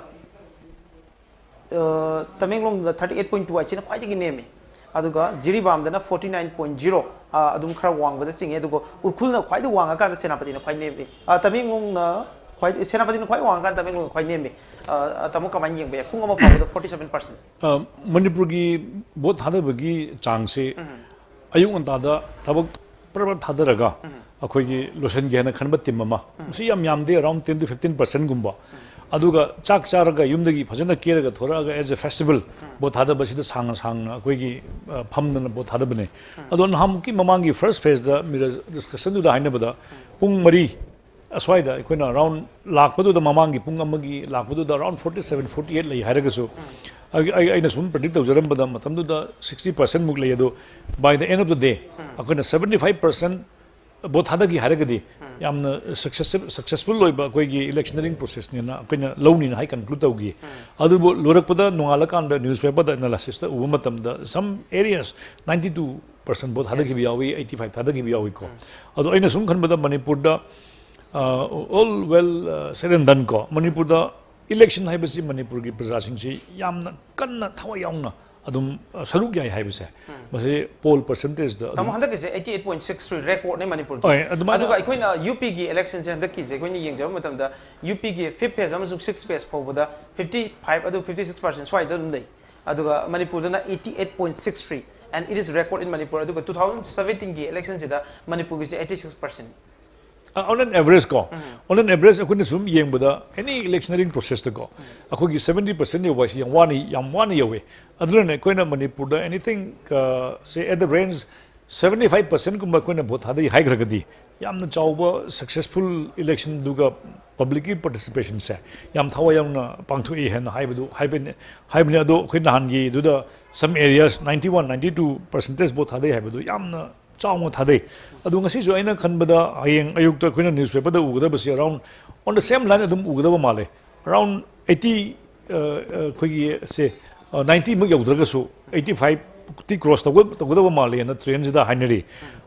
ꯑ, ꯇꯃꯦꯡꯂꯣꯡꯗ thirty eight point two eight ꯁꯤꯅ ꯈ꯭ꯋꯥꯏꯗꯒꯤ ꯅꯦꯝꯃꯤ꯫ ꯑꯗꯨꯒ ꯖꯤꯔꯤꯕꯥꯝꯗꯅ forty nine point zero, ꯑ, ꯑꯗꯨꯝ ꯈꯔ ꯋꯥꯡꯕꯗ ꯆꯤꯡꯉꯦ꯫ ꯑꯗꯨꯒ ꯎꯔꯈꯨꯜꯅ ꯈ꯭ꯋꯥꯏꯗꯒꯤ ꯋꯥꯡꯉꯀꯥꯟꯗ ꯁꯦꯅꯥꯄꯇꯤꯅ ꯈ꯭ꯋꯥꯏ ꯅꯦꯝꯃꯤ꯫ ꯑ, ꯇꯃꯦꯡꯂꯣꯡꯅ ꯈ꯭ꯋꯥꯏ-, ꯁꯦꯅꯥꯄꯇꯤꯅ ꯈ꯭ꯋꯥꯏ ꯋꯥꯡꯉꯀꯥꯟꯗ ꯇꯃꯦꯡꯂꯣꯡꯅ ꯈ꯭ꯋꯥꯏ ꯅꯦꯝꯃꯤ꯫ ꯑ, ꯑ, ꯇꯥꯃꯣ, ꯀꯃꯥꯏꯅ ꯌꯦꯡꯕ ꯌꯥꯏ? ꯄꯨꯡ ꯑꯃ ꯐꯥꯎꯕꯗ forty seven percent꯫ ꯑ, ꯃꯅꯤꯄꯨꯔꯒꯤ ꯚꯣꯠ ꯊꯥꯗꯕꯒꯤ ꯆꯥꯡꯁꯦ ꯑꯌꯨꯛ ꯉꯟꯇꯥꯗ ꯊꯕꯛ ꯄꯔꯞ ꯄꯔꯞ ꯊꯥꯗꯔꯒ ꯑꯩꯈꯣꯏꯒꯤ ꯂꯣꯏꯁꯤꯟꯒꯦ ꯍꯥꯏꯅ ꯈꯟꯕ team ꯑꯃ, ꯃꯁꯤ ꯌꯥꯝ ꯌꯥꯝꯗꯦ, around ten to fifteen percent ꯒꯨꯝꯕ꯫ ꯑꯗꯨꯒ ꯆꯥꯛ ꯆꯥꯔꯒ ꯌꯨꯝꯗꯒꯤ ꯐꯖꯅ ꯀꯦꯔꯒ ꯊꯣꯔꯛꯑꯒ as a festival ꯚꯣꯠ ꯊꯥꯗꯕꯁꯤꯗ ꯁꯥꯡꯅ ꯁꯥꯡꯅ ꯑꯩꯈꯣꯏꯒꯤ, ꯑ, ꯐꯝꯗꯅ ꯚꯣꯠ ꯊꯥꯗꯕꯅꯦ꯫ ꯑꯗꯣ ꯅꯍꯥꯟꯃꯨꯛꯀꯤ ꯃꯃꯥꯡꯒꯤ first phase ꯗ ꯃꯤꯔ discussion ꯗꯨꯗ ꯍꯥꯏꯅꯕꯗ ꯄꯨꯡ ꯃꯔꯤ ꯑꯁ꯭ꯋꯥꯏꯗ ꯑꯩꯈꯣꯏꯅ ꯑꯔꯥꯎꯟ ꯂꯥꯛꯄꯗꯨꯗ, ꯃꯃꯥꯡꯒꯤ ꯄꯨꯡ ꯑꯃꯒꯤ ꯂꯥꯛꯄꯗꯨꯗ around forty seven, forty eight ꯂꯩ ꯍꯥꯏꯔꯒꯁꯨ, ꯑꯩ ꯑꯩ- ꯑꯩꯅ ꯁꯨꯝ ꯄ꯭ꯔꯤꯗꯤꯛ ꯇꯧꯖꯔꯝꯕꯗ ꯃꯇꯝꯗꯨꯗ ꯁꯤꯛꯁꯇꯤ ꯄꯥꯔꯁꯦꯟꯃꯨꯛ ꯂꯩ꯫ ꯑꯗꯣ by the end of the day ꯑꯩꯈꯣꯏꯅ ꯁꯚꯦꯟꯇꯤ ꯐꯥꯏꯚ ꯄꯥꯔꯁꯦꯟ ꯚꯣꯠ ꯊꯥꯗꯈꯤ ꯍꯥꯏꯔꯒꯗꯤ ꯌꯥꯝꯅ ꯁꯛꯁꯦꯁ ꯁꯛꯁꯦꯁꯐꯨꯜ ꯑꯣꯏꯕ ꯑꯩꯈꯣꯏꯒꯤ ꯏꯂꯦꯛꯁꯟ ꯔꯤꯡ ꯄ꯭ꯔꯣꯁꯦꯁꯅꯦꯅ ꯑꯩꯈꯣꯏꯅ ꯂꯧꯅꯤꯅ ꯍꯥꯏ ꯀꯟꯀ꯭ꯂꯨꯗ ꯇꯧꯈꯤ꯫ ꯑꯗꯨꯕꯨ ꯂꯣꯏꯔꯛꯄꯗ ꯅꯣꯡꯉꯥꯜꯂꯀꯥꯟꯗ ꯅ꯭ꯌꯨꯁꯄꯦꯄꯔꯗ ꯑꯦꯅꯥꯂꯥꯏꯁꯤꯁꯇ ꯎꯕ ꯃꯇꯝꯗ some areas ninety two percent vote ꯊꯥꯗꯈꯤꯕ ꯌꯥꯎꯏ, eighty five ꯊꯥꯗꯈꯤꯕ ꯌꯥꯎꯏꯀꯣ꯫ ꯑꯗꯣ ꯑꯩꯅ ꯁꯨꯝ ꯈꯟꯕꯗ ꯃꯅꯤꯄꯨꯔꯗ all well said and done ꯀꯣ, ꯃꯅꯤꯄꯨꯔꯗ ꯏꯂꯦꯛꯁꯟ ꯍꯥꯏꯕꯁꯤ ꯃꯅꯤꯄꯨꯔꯒꯤ ꯄ꯭ꯔꯖꯥꯁꯤꯡꯁꯤ ꯌꯥꯝꯅ ꯀꯟꯅ ꯊꯋꯥꯏ ꯌꯥꯎꯅ ꯑꯗꯨꯝ ꯁꯔꯨꯛ ꯌꯥꯏ ꯍꯥꯏꯕꯁꯦ, ꯃꯁꯤ ꯄꯣꯜ ꯄꯔꯁꯦꯟꯇꯦꯖꯇ ꯇꯥꯃꯣ, ꯍꯟꯗꯛꯀꯤꯁꯦ eighty eight point six three ꯔꯦꯀꯣꯔꯗꯅꯦ ꯃꯅꯤꯄꯨꯔꯒꯤ꯫ ꯍꯣꯏ, ꯑꯗꯨꯃꯥꯏꯅ ꯑꯗꯨꯒ ꯑꯩꯈꯣꯏꯅ ꯌꯨ ꯄꯤꯒꯤ ꯏꯂꯦꯛꯁꯟꯁꯦ ꯍꯟꯗꯛꯀꯤꯁꯦ ꯑꯩꯈꯣꯏꯅ ꯌꯦꯡꯖꯕ ꯃꯇꯝꯗ ꯌꯨ ꯄꯤꯒꯤ ꯐꯤꯐ ꯐꯦꯖ ꯑꯃꯁꯨꯡ ꯁꯤꯛꯁ ꯐꯦꯖ ꯐꯥꯎꯕꯗ ꯐꯤꯐꯇꯤ ꯐꯥꯏꯚ ꯑꯗꯨ ꯐꯤꯐꯇꯤ ꯁꯤꯛꯁ ꯄꯥꯔꯁꯦꯟ ꯁ꯭ꯋꯥꯏꯗ ꯑꯗꯨꯝ ꯂꯩ꯫ ꯑꯗꯨꯒ ꯃꯅꯤꯄꯨꯔꯗꯅ eighty eight point six three, and it is record in Manipur꯫ ꯑꯗꯨꯒ two thousand seventeenꯒꯤ ꯏꯂꯦꯛꯁꯟꯁꯤꯗ ꯃꯅꯤꯄꯨꯔꯒꯤꯁꯦ eighty six percent꯫ On an average ꯀꯣ, on an average ꯑꯩꯈꯣꯏꯅ ꯁꯨꯝ ꯌꯦꯡꯕꯗ any election ꯔꯤꯡ ꯄ꯭ꯔꯣꯁꯦꯁꯇꯀꯣ, ꯑꯩꯈꯣꯏꯒꯤ ꯁꯚꯦꯟꯇꯤ ꯄꯥꯔꯁꯦꯟ ꯌꯧꯕ ꯍꯥꯏꯁꯤ ꯌꯥꯝ ꯋꯥꯅ ꯌꯥꯝ ꯋꯥꯅ ꯌꯧꯋꯦ꯫ ꯑꯗꯨꯅꯅꯦ ꯑꯩꯈꯣꯏꯅ ꯃꯅꯤꯄꯨꯔꯗ anything say at the range seventy five percentꯀꯨꯝꯕ ꯑꯩꯈꯣꯏꯅ ꯚꯣꯠ ꯊꯥꯗꯩ ꯍꯥꯏꯈ꯭ꯔꯒꯗꯤ ꯌꯥꯝꯅ ꯆꯥꯎꯕ ꯁꯛꯁꯦꯁꯐꯨꯜ ꯏꯂꯦꯛꯁꯟꯗꯨꯒ ꯄꯕ꯭ꯂꯤꯛꯀꯤ ꯄꯥꯔꯇꯤꯁꯤꯄꯦꯁꯟꯁꯦ ꯌꯥꯝ ꯊꯋꯥꯏ ꯌꯥꯎꯅ ꯄꯥꯡꯊꯣꯛꯏ ꯍꯥꯏꯅ ꯍꯥꯏꯕꯗꯨ ꯍꯥꯏꯕꯅꯤ꯫ ꯍꯥꯏꯕꯅꯤ꯫ ꯑꯗꯣ ꯑꯩꯈꯣꯏ ꯅꯍꯥꯟꯒꯤꯗꯨꯗ some areas ninety one, ninety two percentage vote ꯊꯥꯗꯩ ꯍꯥꯏꯕꯗꯨ ꯌꯥꯝꯅ ꯆꯥꯎꯅ ꯊꯥꯗꯩ꯫ ꯑꯗꯨ ꯉꯁꯤꯁꯨ ꯑꯩꯅ ꯈꯟꯕꯗ ꯍꯌꯦꯡ ꯑꯌꯨꯛꯇ ꯑꯩꯈꯣꯏꯅ ꯅ꯭ꯌꯨꯁꯄꯦꯄꯔꯗ ꯎꯒꯗꯕꯁꯤ around on the same line ꯑꯗꯨꯝ ꯎꯒꯗꯕ ꯃꯥꯜꯂꯦ꯫ Around eighty, ꯑꯩꯈꯣꯏꯒꯤ ꯁꯦ ninety ꯃꯨꯛ ꯌꯧꯗ꯭ꯔꯒꯁꯨ eighty fiveꯇꯤ ꯀ꯭ꯔꯣꯁ ꯇꯧꯒꯗꯕ ꯃꯥꯜꯂꯦꯅ ꯇ꯭ꯔꯦꯟꯁꯤꯗ ꯍꯥꯏꯅꯔꯤ꯫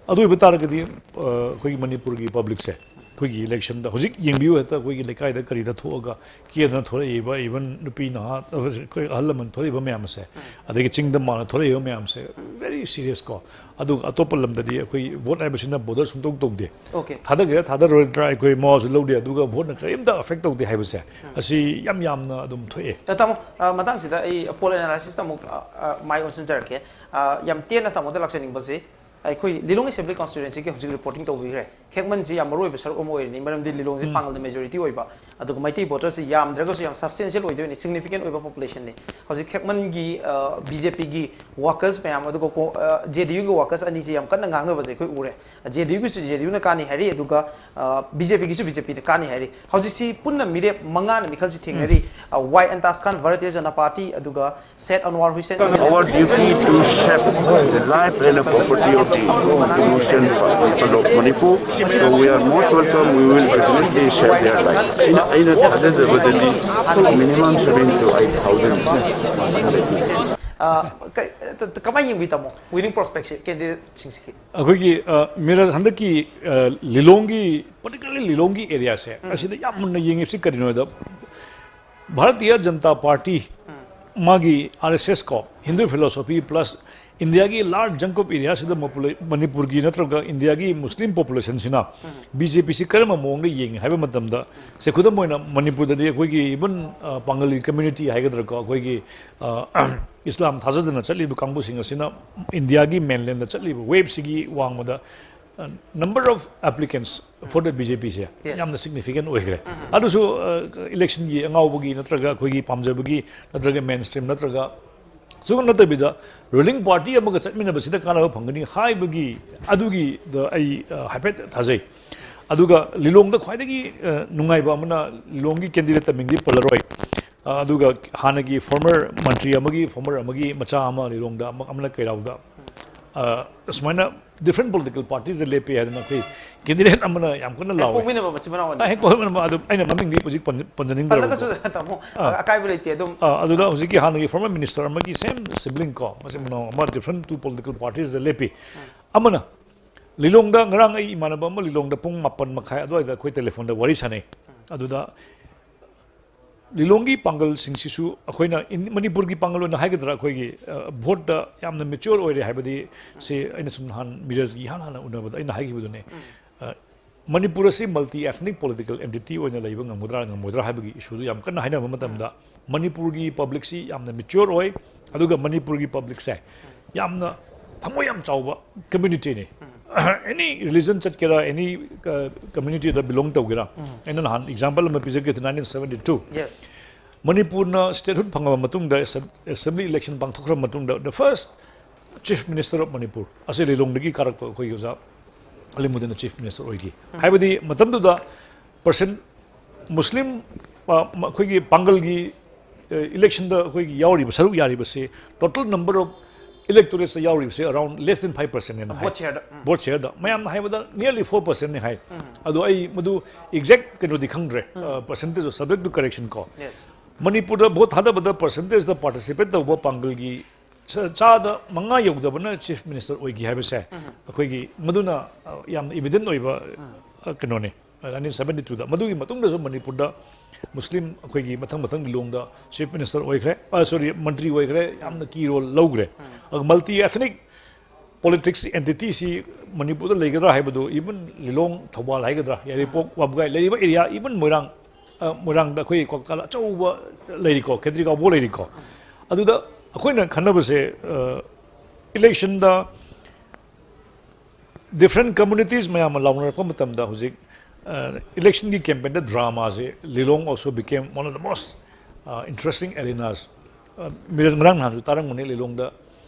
ꯑꯗꯨ ꯑꯣꯏꯕ ꯇꯥꯔꯒꯗꯤ ꯑꯩꯈꯣꯏꯒꯤ ꯃꯅꯤꯄꯨꯔꯒꯤ ꯄꯕ꯭ꯂꯤꯛꯁꯦ ꯑꯩꯈꯣꯏꯒꯤ ꯏꯂꯦꯛꯁꯟꯗ ꯍꯧꯖꯤꯛ ꯌꯦꯡꯕꯤꯌꯨ, ꯍꯦꯛꯇ ꯑꯩꯈꯣꯏꯒꯤ ꯂꯩꯀꯥꯏꯗ ꯀꯔꯤꯗ ꯊꯣꯛꯑꯒ ꯀꯦꯗꯅ ꯊꯣꯛꯂꯛꯏꯕ, even ꯅꯨꯄꯤ ꯅꯍꯥ, ꯑꯩꯈꯣꯏ ꯑꯍꯜ ꯂꯃꯟ ꯊꯣꯛꯂꯛꯏꯕ ꯃꯌꯥꯝ ꯑꯁꯦ, ꯑꯗꯒꯤ ꯆꯤꯡꯗ ꯃꯥꯅ ꯊꯣꯛꯂꯛꯏꯕ ꯃꯌꯥꯝꯁꯦ, very serious ꯀꯣ꯫ ꯑꯗꯨꯒ ꯑꯇꯣꯞꯄ ꯂꯝꯗꯗꯤ ꯑꯩꯈꯣꯏ ꯚꯣꯠ ꯍꯥꯏꯕꯁꯤꯅ ꯕꯣꯗꯔ ꯁꯨꯡꯇꯧ ꯇꯧꯗꯦ꯫ ꯑꯣꯀꯦ꯫ ꯊꯥꯗꯒꯦꯔꯥ ꯊꯥꯗꯔꯣꯏꯗ꯭ꯔꯥ ꯑꯩꯈꯣꯏ ꯃꯋꯥꯁꯨ ꯂꯧꯗꯦ, ꯑꯗꯨꯒ ꯚꯣꯠꯅ ꯀꯔꯤꯝꯇ ꯑꯦꯐꯦꯛ ꯇꯧꯗꯦ ꯍꯥꯏꯕꯁꯦ ꯑꯁꯤ ꯌꯥꯝ ꯌꯥꯝꯅ ꯑꯗꯨꯝ ꯊꯣꯛꯑꯦ꯫ ꯑ, ꯇꯥꯃꯣ, ꯑ, ꯃꯇꯥꯡꯁꯤꯗ ꯑꯩ ꯄꯣꯜ ꯑꯦꯅꯥꯂꯥꯏꯁꯤꯁꯇ ꯑꯃꯨꯛ ꯑ, ꯑ, ꯃꯥꯏ ꯑꯣꯟꯁꯤꯟꯖꯔꯛꯀꯦ꯫ ꯑ, ꯌꯥꯝ ꯇꯦꯟꯅ ꯇꯥꯃꯣꯗ ꯂꯥꯛꯆꯅꯤꯡꯕꯁꯤ, ꯑꯩꯈꯣꯏ ꯂꯤꯂꯣꯡ ꯑꯦꯁꯦꯝꯕ꯭ꯂꯤ ꯀꯣꯟꯁꯇꯤꯇ꯭ꯋꯦꯟꯁꯤꯒꯤ ꯍꯧꯖꯤꯛ ꯔꯤꯄꯣꯔꯇꯤꯡ ꯇꯧꯕꯤꯈ꯭ꯔꯦ꯫ ꯈꯦꯛꯃꯟꯁꯤ ꯌꯥꯝ ꯃꯔꯨ ꯑꯣꯏꯕ ꯁꯔꯨꯛ ꯑꯃ ꯑꯣꯏꯔꯤꯅꯤ, ꯃꯔꯝꯗꯤ ꯂꯤꯂꯣꯡꯁꯤ ꯄꯥꯡꯒꯜꯅ ꯃꯦꯖꯣꯔꯤꯇꯤ ꯑꯣꯏꯕ, ꯑꯗꯨꯒ ꯃꯩꯇꯩ ꯚꯣꯇꯔꯁꯤ ꯌꯥꯝꯗ꯭ꯔꯒꯁꯨ ꯌꯥꯝ ꯁꯕꯁꯇꯦꯟꯁꯤꯌꯦꯜ ꯑꯣꯏꯗꯣꯏꯅꯤ, ꯁꯤꯒꯅꯤꯐꯤꯀꯦꯟ ꯑꯣꯏꯕ ꯄꯣꯄꯨꯂꯦꯁꯟꯅꯤ꯫ ꯍꯧꯖꯤꯛ ꯈꯦꯛꯃꯟꯒꯤ ꯕꯤ ꯖꯦ ꯄꯤꯒꯤ ꯋꯥꯔꯀꯔꯁ ꯃꯌꯥꯝ, ꯑꯗꯨꯒ ꯖꯦ ꯗꯤ ꯌꯨꯒꯤ ꯋꯥꯔꯀꯔꯁ ꯑꯅꯤꯁꯤ ꯌꯥꯝ ꯀꯟꯅ ꯉꯥꯡꯅꯕꯁꯦ ꯑꯩꯈꯣꯏ ꯎꯔꯦ꯫ ꯖꯦ ꯗꯤ ꯌꯨꯒꯤꯁꯨ ꯖꯦ ꯗꯤ ꯌꯨꯅ ꯀꯥꯟꯅꯤ ꯍꯥꯏꯔꯤ, ꯑꯗꯨꯒ ꯕꯤ ꯖꯦ ꯄꯤꯒꯤꯁꯨ ꯕꯤ ꯖꯦ ꯄꯤꯅ ꯀꯥꯟꯅꯤ ꯍꯥꯏꯔꯤ꯫ ꯍꯧꯖꯤꯛꯁꯤ ꯄꯨꯟꯅ ꯃꯤꯔꯦꯞ ꯃꯉꯥꯅ ꯃꯤꯈꯜꯁꯤ ꯊꯦꯡꯅꯔꯤ꯫ Y N Tashkhan, Bharatiya Janata Party, ꯑꯗꯨꯒ Syed Anwar Hussain. Our duty to shape the life and the property of the Muslim people of Manipur. So we are most welcome. We will definitely shape their life. ꯑꯩꯅ ꯑꯩꯅ ꯊꯥꯖꯖꯕꯗꯗꯤ minimum seven to eight thousand. ꯑ, ꯀ-, ꯀꯃꯥꯏꯅ ꯌꯦꯡꯕꯤ, ꯇꯥꯃꯣ, ꯋꯤꯅꯤꯡ ꯄ꯭ꯔꯣꯁꯄꯦꯛꯁꯦ ꯀꯦꯟꯗꯤꯗꯦꯠꯁꯤꯡꯁꯤꯒꯤ? ꯑꯩꯈꯣꯏꯒꯤ ꯑ, ꯃꯤꯔꯥꯖ, ꯍꯟꯗꯛꯀꯤ ꯑ, ꯂꯤꯂꯣꯡꯒꯤ, ꯄꯔꯇꯤꯀꯨꯂꯔꯂꯤ ꯂꯤꯂꯣꯡꯒꯤ ꯑꯦꯔꯤꯌꯥꯁꯦ ꯑꯁꯤꯗ ꯌꯥꯝ ꯃꯨꯟꯅ ꯌꯦꯡꯉꯤꯕꯁꯤ ꯀꯔꯤꯅꯣ ꯍꯥꯏꯗ, ꯚꯥꯔꯇꯤꯌ ꯖꯅꯇꯥ ꯄꯥꯔꯇꯤ, ꯃꯥꯒꯤ ꯑꯥꯔ ꯑꯦꯁ ꯑꯦꯁ ꯀꯣ, ꯍꯤꯟꯗꯨ ꯐꯤꯂꯣꯁꯣꯐꯤ, ꯄ꯭ꯂꯁ ꯏꯟꯗꯤꯌꯥꯒꯤ ꯂꯥꯔꯖ ꯖꯪꯀ ꯑꯣꯐ ꯑꯦꯔꯤꯌꯥꯁꯤꯗ ꯃꯅꯤꯄꯨꯔꯒꯤ ꯅꯠꯇ꯭ꯔꯒ ꯏꯟꯗꯤꯌꯥꯒꯤ ꯃꯨꯁꯂꯤꯝ ꯄꯣꯄꯨꯂꯦꯁꯟꯁꯤꯅ ꯕꯤ ꯖꯦ ꯄꯤꯁꯤ ꯀꯔꯝꯕ ꯃꯑꯣꯡꯗ ꯌꯦꯡꯉꯤ ꯍꯥꯏꯕ ꯃꯇꯝꯗ, ꯁꯦ, ꯈꯨꯗꯝ ꯑꯣꯏꯅ ꯃꯅꯤꯄꯨꯔꯗꯗꯤ ꯑꯩꯈꯣꯏꯒꯤ ꯏꯚꯟ ꯄꯥꯡꯒꯜꯒꯤ ꯀꯝꯃ꯭ꯌꯨꯅꯤꯇꯤ ꯍꯥꯏꯒꯗ꯭ꯔꯥꯀꯣ, ꯑꯩꯈꯣꯏꯒꯤ ꯑ, ꯏꯁꯂꯥꯝ ꯊꯥꯖꯗꯅ ꯆꯠꯂꯤꯕ ꯀꯥꯡꯕꯨꯁꯤꯡ ꯑꯁꯤꯅ ꯏꯟꯗꯤꯌꯥꯒꯤ ꯃꯦꯟꯂꯦꯟꯗ ꯆꯠꯂꯤꯕ ꯋꯦꯕꯁꯤꯒꯤ ꯋꯥꯡꯃꯗ number of applicants for the B J ꯄꯤꯁꯦ Yes. ꯌꯥꯝꯅ ꯁꯤꯒꯅꯤꯐꯤꯀꯦꯟ ꯑꯣꯏꯈ꯭ꯔꯦ꯫ ꯑꯗꯨꯁꯨ ꯏꯂꯦꯛꯁꯟꯒꯤ ꯑꯉꯥꯎꯕꯒꯤ ꯅꯠꯇ꯭ꯔꯒ ꯑꯩꯈꯣꯏꯒꯤ ꯄꯥꯝꯖꯕꯒꯤ ꯅꯠꯇ꯭ꯔꯒ ꯃꯦꯟ ꯁ꯭ꯇ꯭ꯔꯤꯝ ꯅꯠꯇ꯭ꯔꯒ ꯁꯤꯒꯨꯝꯕ ꯅꯠꯇꯕꯤꯗ ꯔꯨꯂꯤꯡ ꯄꯥꯔꯇꯤ ꯑꯃꯒ ꯆꯠꯃꯤꯟꯅꯕꯁꯤꯗ ꯀꯥꯟꯅꯕ ꯐꯪꯒꯅꯤ ꯍꯥꯏꯕꯒꯤ ꯑꯗꯨꯒꯤꯗ ꯑꯩ ꯑ, ꯍꯥꯏꯐꯦꯠ ꯊꯥꯖꯩ꯫ ꯑꯗꯨꯒ ꯂꯤꯂꯣꯡꯗ ꯈ꯭ꯋꯥꯏꯗꯒꯤ ꯑ, ꯅꯨꯡꯉꯥꯏꯕ ꯑꯃꯅ ꯂꯤꯂꯣꯡꯒꯤ ꯀꯦꯟꯗꯤꯗꯦꯠꯇ ꯃꯤꯡꯗꯤ ꯄꯜꯂꯔꯣꯏ, ꯑ, ꯑꯗꯨꯒ ꯍꯥꯟꯅꯒꯤ ꯐꯣꯔꯃꯔ ꯃꯟꯇ꯭ꯔꯤ ꯑꯃꯒꯤ ꯐꯣꯔꯃꯔ ꯑꯃꯒꯤ ꯃꯆꯥ ꯑꯃ ꯂꯤꯂꯣꯡꯗ, ꯑꯃ- ꯑꯃꯅ ꯀꯩꯔꯥꯎꯗ, ꯑ, ꯑꯁꯨꯃꯥꯏꯅ ꯗꯤꯐ꯭ꯔꯦꯟ ꯄꯣꯂꯤꯇꯤꯀꯦꯜ ꯄꯥꯔꯇꯤꯁꯤꯗ ꯂꯦꯞꯄꯦ ꯍꯥꯏꯗꯅ ꯑꯩꯈꯣꯏ ꯀꯦꯟꯗꯤꯗꯦꯠ ꯑꯃꯅ ꯌꯥꯝ ꯀꯟꯅ ꯂꯥꯎꯋꯦ꯫ ꯄꯣꯛꯃꯤꯟꯅꯕ ꯃꯆꯤꯟ ꯃꯅꯥꯎ ꯑ, ꯍꯦꯛ ꯄꯣꯛꯃꯤꯟꯅꯕ, ꯑꯗꯨ ꯑꯩꯅ ꯃꯃꯤꯡꯗꯤ ꯍꯧꯖꯤꯛ ꯄꯟꯖ- ꯄꯟꯖꯅꯤꯡꯗ꯭ꯔꯕꯀꯣ꯫ ꯄꯜꯂꯒꯁꯨ, ꯇꯥꯃꯣ, ꯑꯥ꯫ ꯑꯀꯥꯏꯕ ꯂꯩꯇꯦ ꯑꯗꯨꯝ꯫ ꯑ, ꯑꯗꯨꯗ ꯍꯧꯖꯤꯛꯀꯤ ꯍꯥꯟꯅꯒꯤ ꯐꯣꯔꯃꯔ ꯃꯤꯅꯤꯁꯇꯔ ꯑꯃꯒꯤ ꯁꯦꯝ ꯁꯤꯕ꯭ꯂꯤꯡ ꯀꯣ, ꯃꯆꯤꯟ ꯃꯅꯥꯎ ꯑꯃ ꯗꯤꯐ꯭ꯔꯦꯟ ꯇꯨ ꯄꯣꯂꯤꯇꯤꯀꯦꯜ ꯄꯥꯔꯇꯤꯁꯤꯗ ꯂꯦꯞꯄꯤ꯫ ꯑꯃꯅ ꯂꯤꯂꯣꯡꯗ, ꯉꯔꯥꯡ ꯑꯩ ꯏꯃꯥꯟꯅꯕ ꯑꯃ ꯂꯤꯂꯣꯡꯗ ꯄꯨꯡ ꯃꯥꯄꯟ ꯃꯈꯥꯏ ꯑꯗꯨꯋꯥꯏꯗ ꯑꯩꯈꯣꯏ ꯇꯦꯂꯤꯐꯣꯟꯗ ꯋꯥꯔꯤ ꯁꯥꯟꯅꯩ꯫ ꯑꯗꯨꯗ ꯂꯤꯂꯣꯡꯒꯤ ꯄꯥꯡꯒꯜꯁꯤꯡꯁꯤꯁꯨ ꯑꯩꯈꯣꯏꯅ ꯏꯟ-, ꯃꯅꯤꯄꯨꯔꯒꯤ ꯄꯥꯡꯒꯜ ꯑꯣꯏꯅ ꯍꯥꯏꯒꯗ꯭ꯔꯥ, ꯑꯩꯈꯣꯏꯒꯤ ꯑ, ꯚꯣꯠꯇ ꯌꯥꯝꯅ ꯃꯦꯆ꯭ꯌꯣꯔ ꯑꯣꯏꯔꯦ ꯍꯥꯏꯕꯗꯤ, ꯁꯤ ꯑꯩꯅ ꯁꯨꯝ ꯅꯍꯥꯟ ꯃꯤꯔꯖꯒꯤ ꯏꯍꯥꯟ ꯍꯥꯟꯅ ꯎꯅꯕꯗ ꯑꯩꯅ ꯍꯥꯏꯈꯤꯕꯗꯨꯅꯦ꯫ ꯑ, ꯃꯅꯤꯄꯨꯔ ꯑꯁꯤ ꯃꯜꯇꯤ ꯑꯦꯊꯅꯤꯛ ꯄꯣꯂꯤꯇꯤꯀꯦꯜ ꯑꯦꯟꯇꯤꯇꯤ ꯑꯣꯏꯅ ꯂꯩꯕ ꯉꯝꯒꯗ꯭ꯔꯥ ꯉꯝꯃꯣꯏꯗ꯭ꯔꯥ ꯍꯥꯏꯕꯒꯤ ꯏꯁꯨꯗꯨ ꯌꯥꯝ ꯀꯟꯅ ꯍꯥꯏꯅꯕ ꯃꯇꯝꯗ, ꯃꯅꯤꯄꯨꯔꯒꯤ ꯄꯕ꯭ꯂꯤꯛꯁꯤ ꯌꯥꯝꯅ ꯃꯦꯆ꯭ꯌꯣꯔ ꯑꯣꯏ, ꯑꯗꯨꯒ ꯃꯅꯤꯄꯨꯔꯒꯤ ꯄꯕ꯭ꯂꯤꯛꯁꯦ ꯌꯥꯝꯅ ꯊꯃꯣꯏ ꯌꯥꯝ ꯆꯥꯎꯕ ꯀꯝꯃ꯭ꯌꯨꯅꯤꯇꯤꯅꯤ꯫ ꯑꯦꯅꯤ ꯔꯤꯂꯤꯖꯟ ꯆꯠꯀꯦꯔꯥ, ꯑꯦꯅꯤ ꯀꯝꯃ꯭ꯌꯨꯅꯤꯇꯤꯗ ꯕꯤꯂꯣꯡ ꯇꯧꯒꯦꯔꯥ꯫ ꯑꯩꯅ ꯅꯍꯥꯟ ꯑꯦꯛꯖꯥꯝꯄꯜ ꯑꯃ ꯄꯤꯖꯒꯦ, nineteen seventy two Yes. ꯃꯅꯤꯄꯨꯔꯅ ꯁ꯭ꯇꯦꯠꯍꯨꯗ ꯐꯪꯉꯕ ꯃꯇꯨꯡꯗ, ꯑꯦꯁꯦꯝꯕ꯭ꯂꯤ ꯏꯂꯦꯛꯁꯟ ꯄꯥꯡꯊꯣꯛꯈ꯭ꯔꯕ ꯃꯇꯨꯡꯗ, the first chief minister of Manipur ꯑꯁꯤ ꯂꯤꯂꯣꯡꯗꯒꯤ ꯀꯥꯔꯛꯄ ꯑꯩꯈꯣꯏꯒꯤ ꯑꯣꯖꯥ ꯑꯂꯤꯃꯨꯗꯤꯟꯅ ꯆꯤꯐ ꯃꯤꯅꯤꯁꯇꯔ ꯑꯣꯏꯈꯤ꯫ ꯍꯥꯏꯕꯗꯤ ꯃꯇꯝꯗꯨꯗ ꯄꯔꯁꯦꯟ ꯃꯨꯁꯂꯤꯝ, ꯑ, ꯑꯩꯈꯣꯏꯒꯤ ꯄꯥꯡꯒꯜꯒꯤ ꯏꯂꯦꯛꯁꯟꯗ ꯑꯩꯈꯣꯏꯒꯤ ꯌꯥꯎꯔꯤꯕ, ꯁꯔꯨꯛ ꯌꯥꯔꯤꯕꯁꯤ, total number of electorates ꯌꯥꯎꯔꯤꯕꯁꯤ around less than five percent ꯅꯦꯅ high. Vote share the, um. Vote share ꯗ ꯃꯌꯥꯝꯅ ꯍꯥꯏꯕꯗ nearly four percent ꯅꯦ ꯍꯥꯏ꯫ ꯑꯗꯣ ꯑꯩ ꯃꯗꯨ exact ꯀꯩꯅꯣꯗꯤ ꯈꯪꯗ꯭ꯔꯦ, percentage of, subject to correction ꯀꯣ꯫ Yes. ꯃꯅꯤꯄꯨꯔꯗ ꯚꯣꯠ ꯊꯥꯗꯕꯗ ꯄꯔꯁꯦꯟꯇꯦꯖꯇ ꯄꯥꯔꯇꯤꯁꯤꯄꯦꯠ ꯇꯧꯕ ꯄꯥꯡꯒꯜꯒꯤ ꯆ-, ꯆꯥꯗ ꯃꯉꯥ ꯌꯧꯗꯕꯅ ꯆꯤꯐ ꯃꯤꯅꯤꯁꯇꯔ ꯑꯣꯏꯈꯤ ꯍꯥꯏꯕꯁꯦ ꯑꯩꯈꯣꯏꯒꯤ ꯃꯗꯨꯅ, ꯑ, ꯌꯥꯝꯅ ꯏꯚꯤꯗꯦꯟ ꯑꯣꯏꯕ, ꯑ, ꯀꯩꯅꯣꯅꯤ꯫ nineteen seventy two ꯗ, ꯃꯗꯨꯒꯤ ꯃꯇꯨꯡꯗꯁꯨ ꯃꯅꯤꯄꯨꯔꯗ ꯃꯨꯁꯂꯤꯝ ꯑꯩꯈꯣꯏꯒꯤ ꯃꯊꯪ ꯃꯊꯪ ꯂꯤꯂꯣꯡꯗ ꯆꯤꯐ ꯃꯤꯅꯤꯁꯇꯔ ꯑꯣꯏꯈ꯭ꯔꯦ, ꯑ, ꯁꯣꯔꯤ, ꯃꯟꯇ꯭ꯔꯤ ꯑꯣꯏꯈ꯭ꯔꯦ, ꯌꯥꯝꯅ ꯀꯤ ꯔꯣꯜ ꯂꯧꯈ꯭ꯔꯦ꯫ ꯑꯗꯨꯒ ꯃꯜꯇꯤ ꯑꯦꯊꯅꯤꯛ ꯄꯣꯂꯤꯇꯤꯛꯁ ꯑꯦꯟꯇꯤꯇꯤꯁꯤ ꯃꯅꯤꯄꯨꯔꯗ ꯂꯩꯒꯗ꯭ꯔꯥ ꯍꯥꯏꯕꯗꯨ, ꯏꯚꯟ ꯂꯤꯂꯣꯡ, ꯊꯧꯕꯥꯜ ꯍꯥꯏꯒꯗ꯭ꯔꯥ, ꯌꯥꯏꯔꯤꯄꯣꯛ, ꯋꯥꯕꯒꯥꯏ ꯂꯩꯔꯤꯕ ꯑꯦꯔꯤꯌꯥ, ꯏꯚꯟ ꯃꯣꯏꯔꯥꯡ, ꯑ, ꯃꯣꯏꯔꯥꯡꯗ ꯑꯩꯈꯣꯏ ꯀ꯭ꯋꯥꯀꯩꯊꯦꯜ ꯑꯆꯧꯕ ꯂꯩꯔꯤꯀꯣ, ꯈꯦꯇ꯭ꯔꯤꯒꯥꯎꯕ ꯂꯩꯔꯤꯀꯣ꯫ ꯑꯗꯨꯗ ꯑꯩꯈꯣꯏꯅ ꯈꯟꯅꯕꯁꯦ, ꯑ, ꯏꯂꯦꯛꯁꯟꯗ ꯗꯤꯐ꯭ꯔꯦꯟ ꯀꯝꯃ꯭ꯌꯨꯅꯤꯇꯤꯁ ꯃꯌꯥꯝ ꯑꯃ ꯂꯥꯎꯅꯔꯛꯄ ꯃꯇꯝꯗ ꯍꯧꯖꯤꯛ, ꯑ, ꯏꯂꯦꯛꯁꯟꯒꯤ ꯀꯦꯝꯄꯦꯟꯗ ꯗ꯭ꯔꯥꯃꯥꯁꯦ, ꯂꯤꯂꯣꯡ also became one of the most, ꯑ, interesting arenas꯫ ꯑ, ꯃꯤꯔꯦꯖ ꯉꯔꯥꯡ ꯅꯍꯥꯟꯁꯨ ꯇꯥꯔꯝꯒꯅꯤ, ꯂꯤꯂꯣꯡꯗ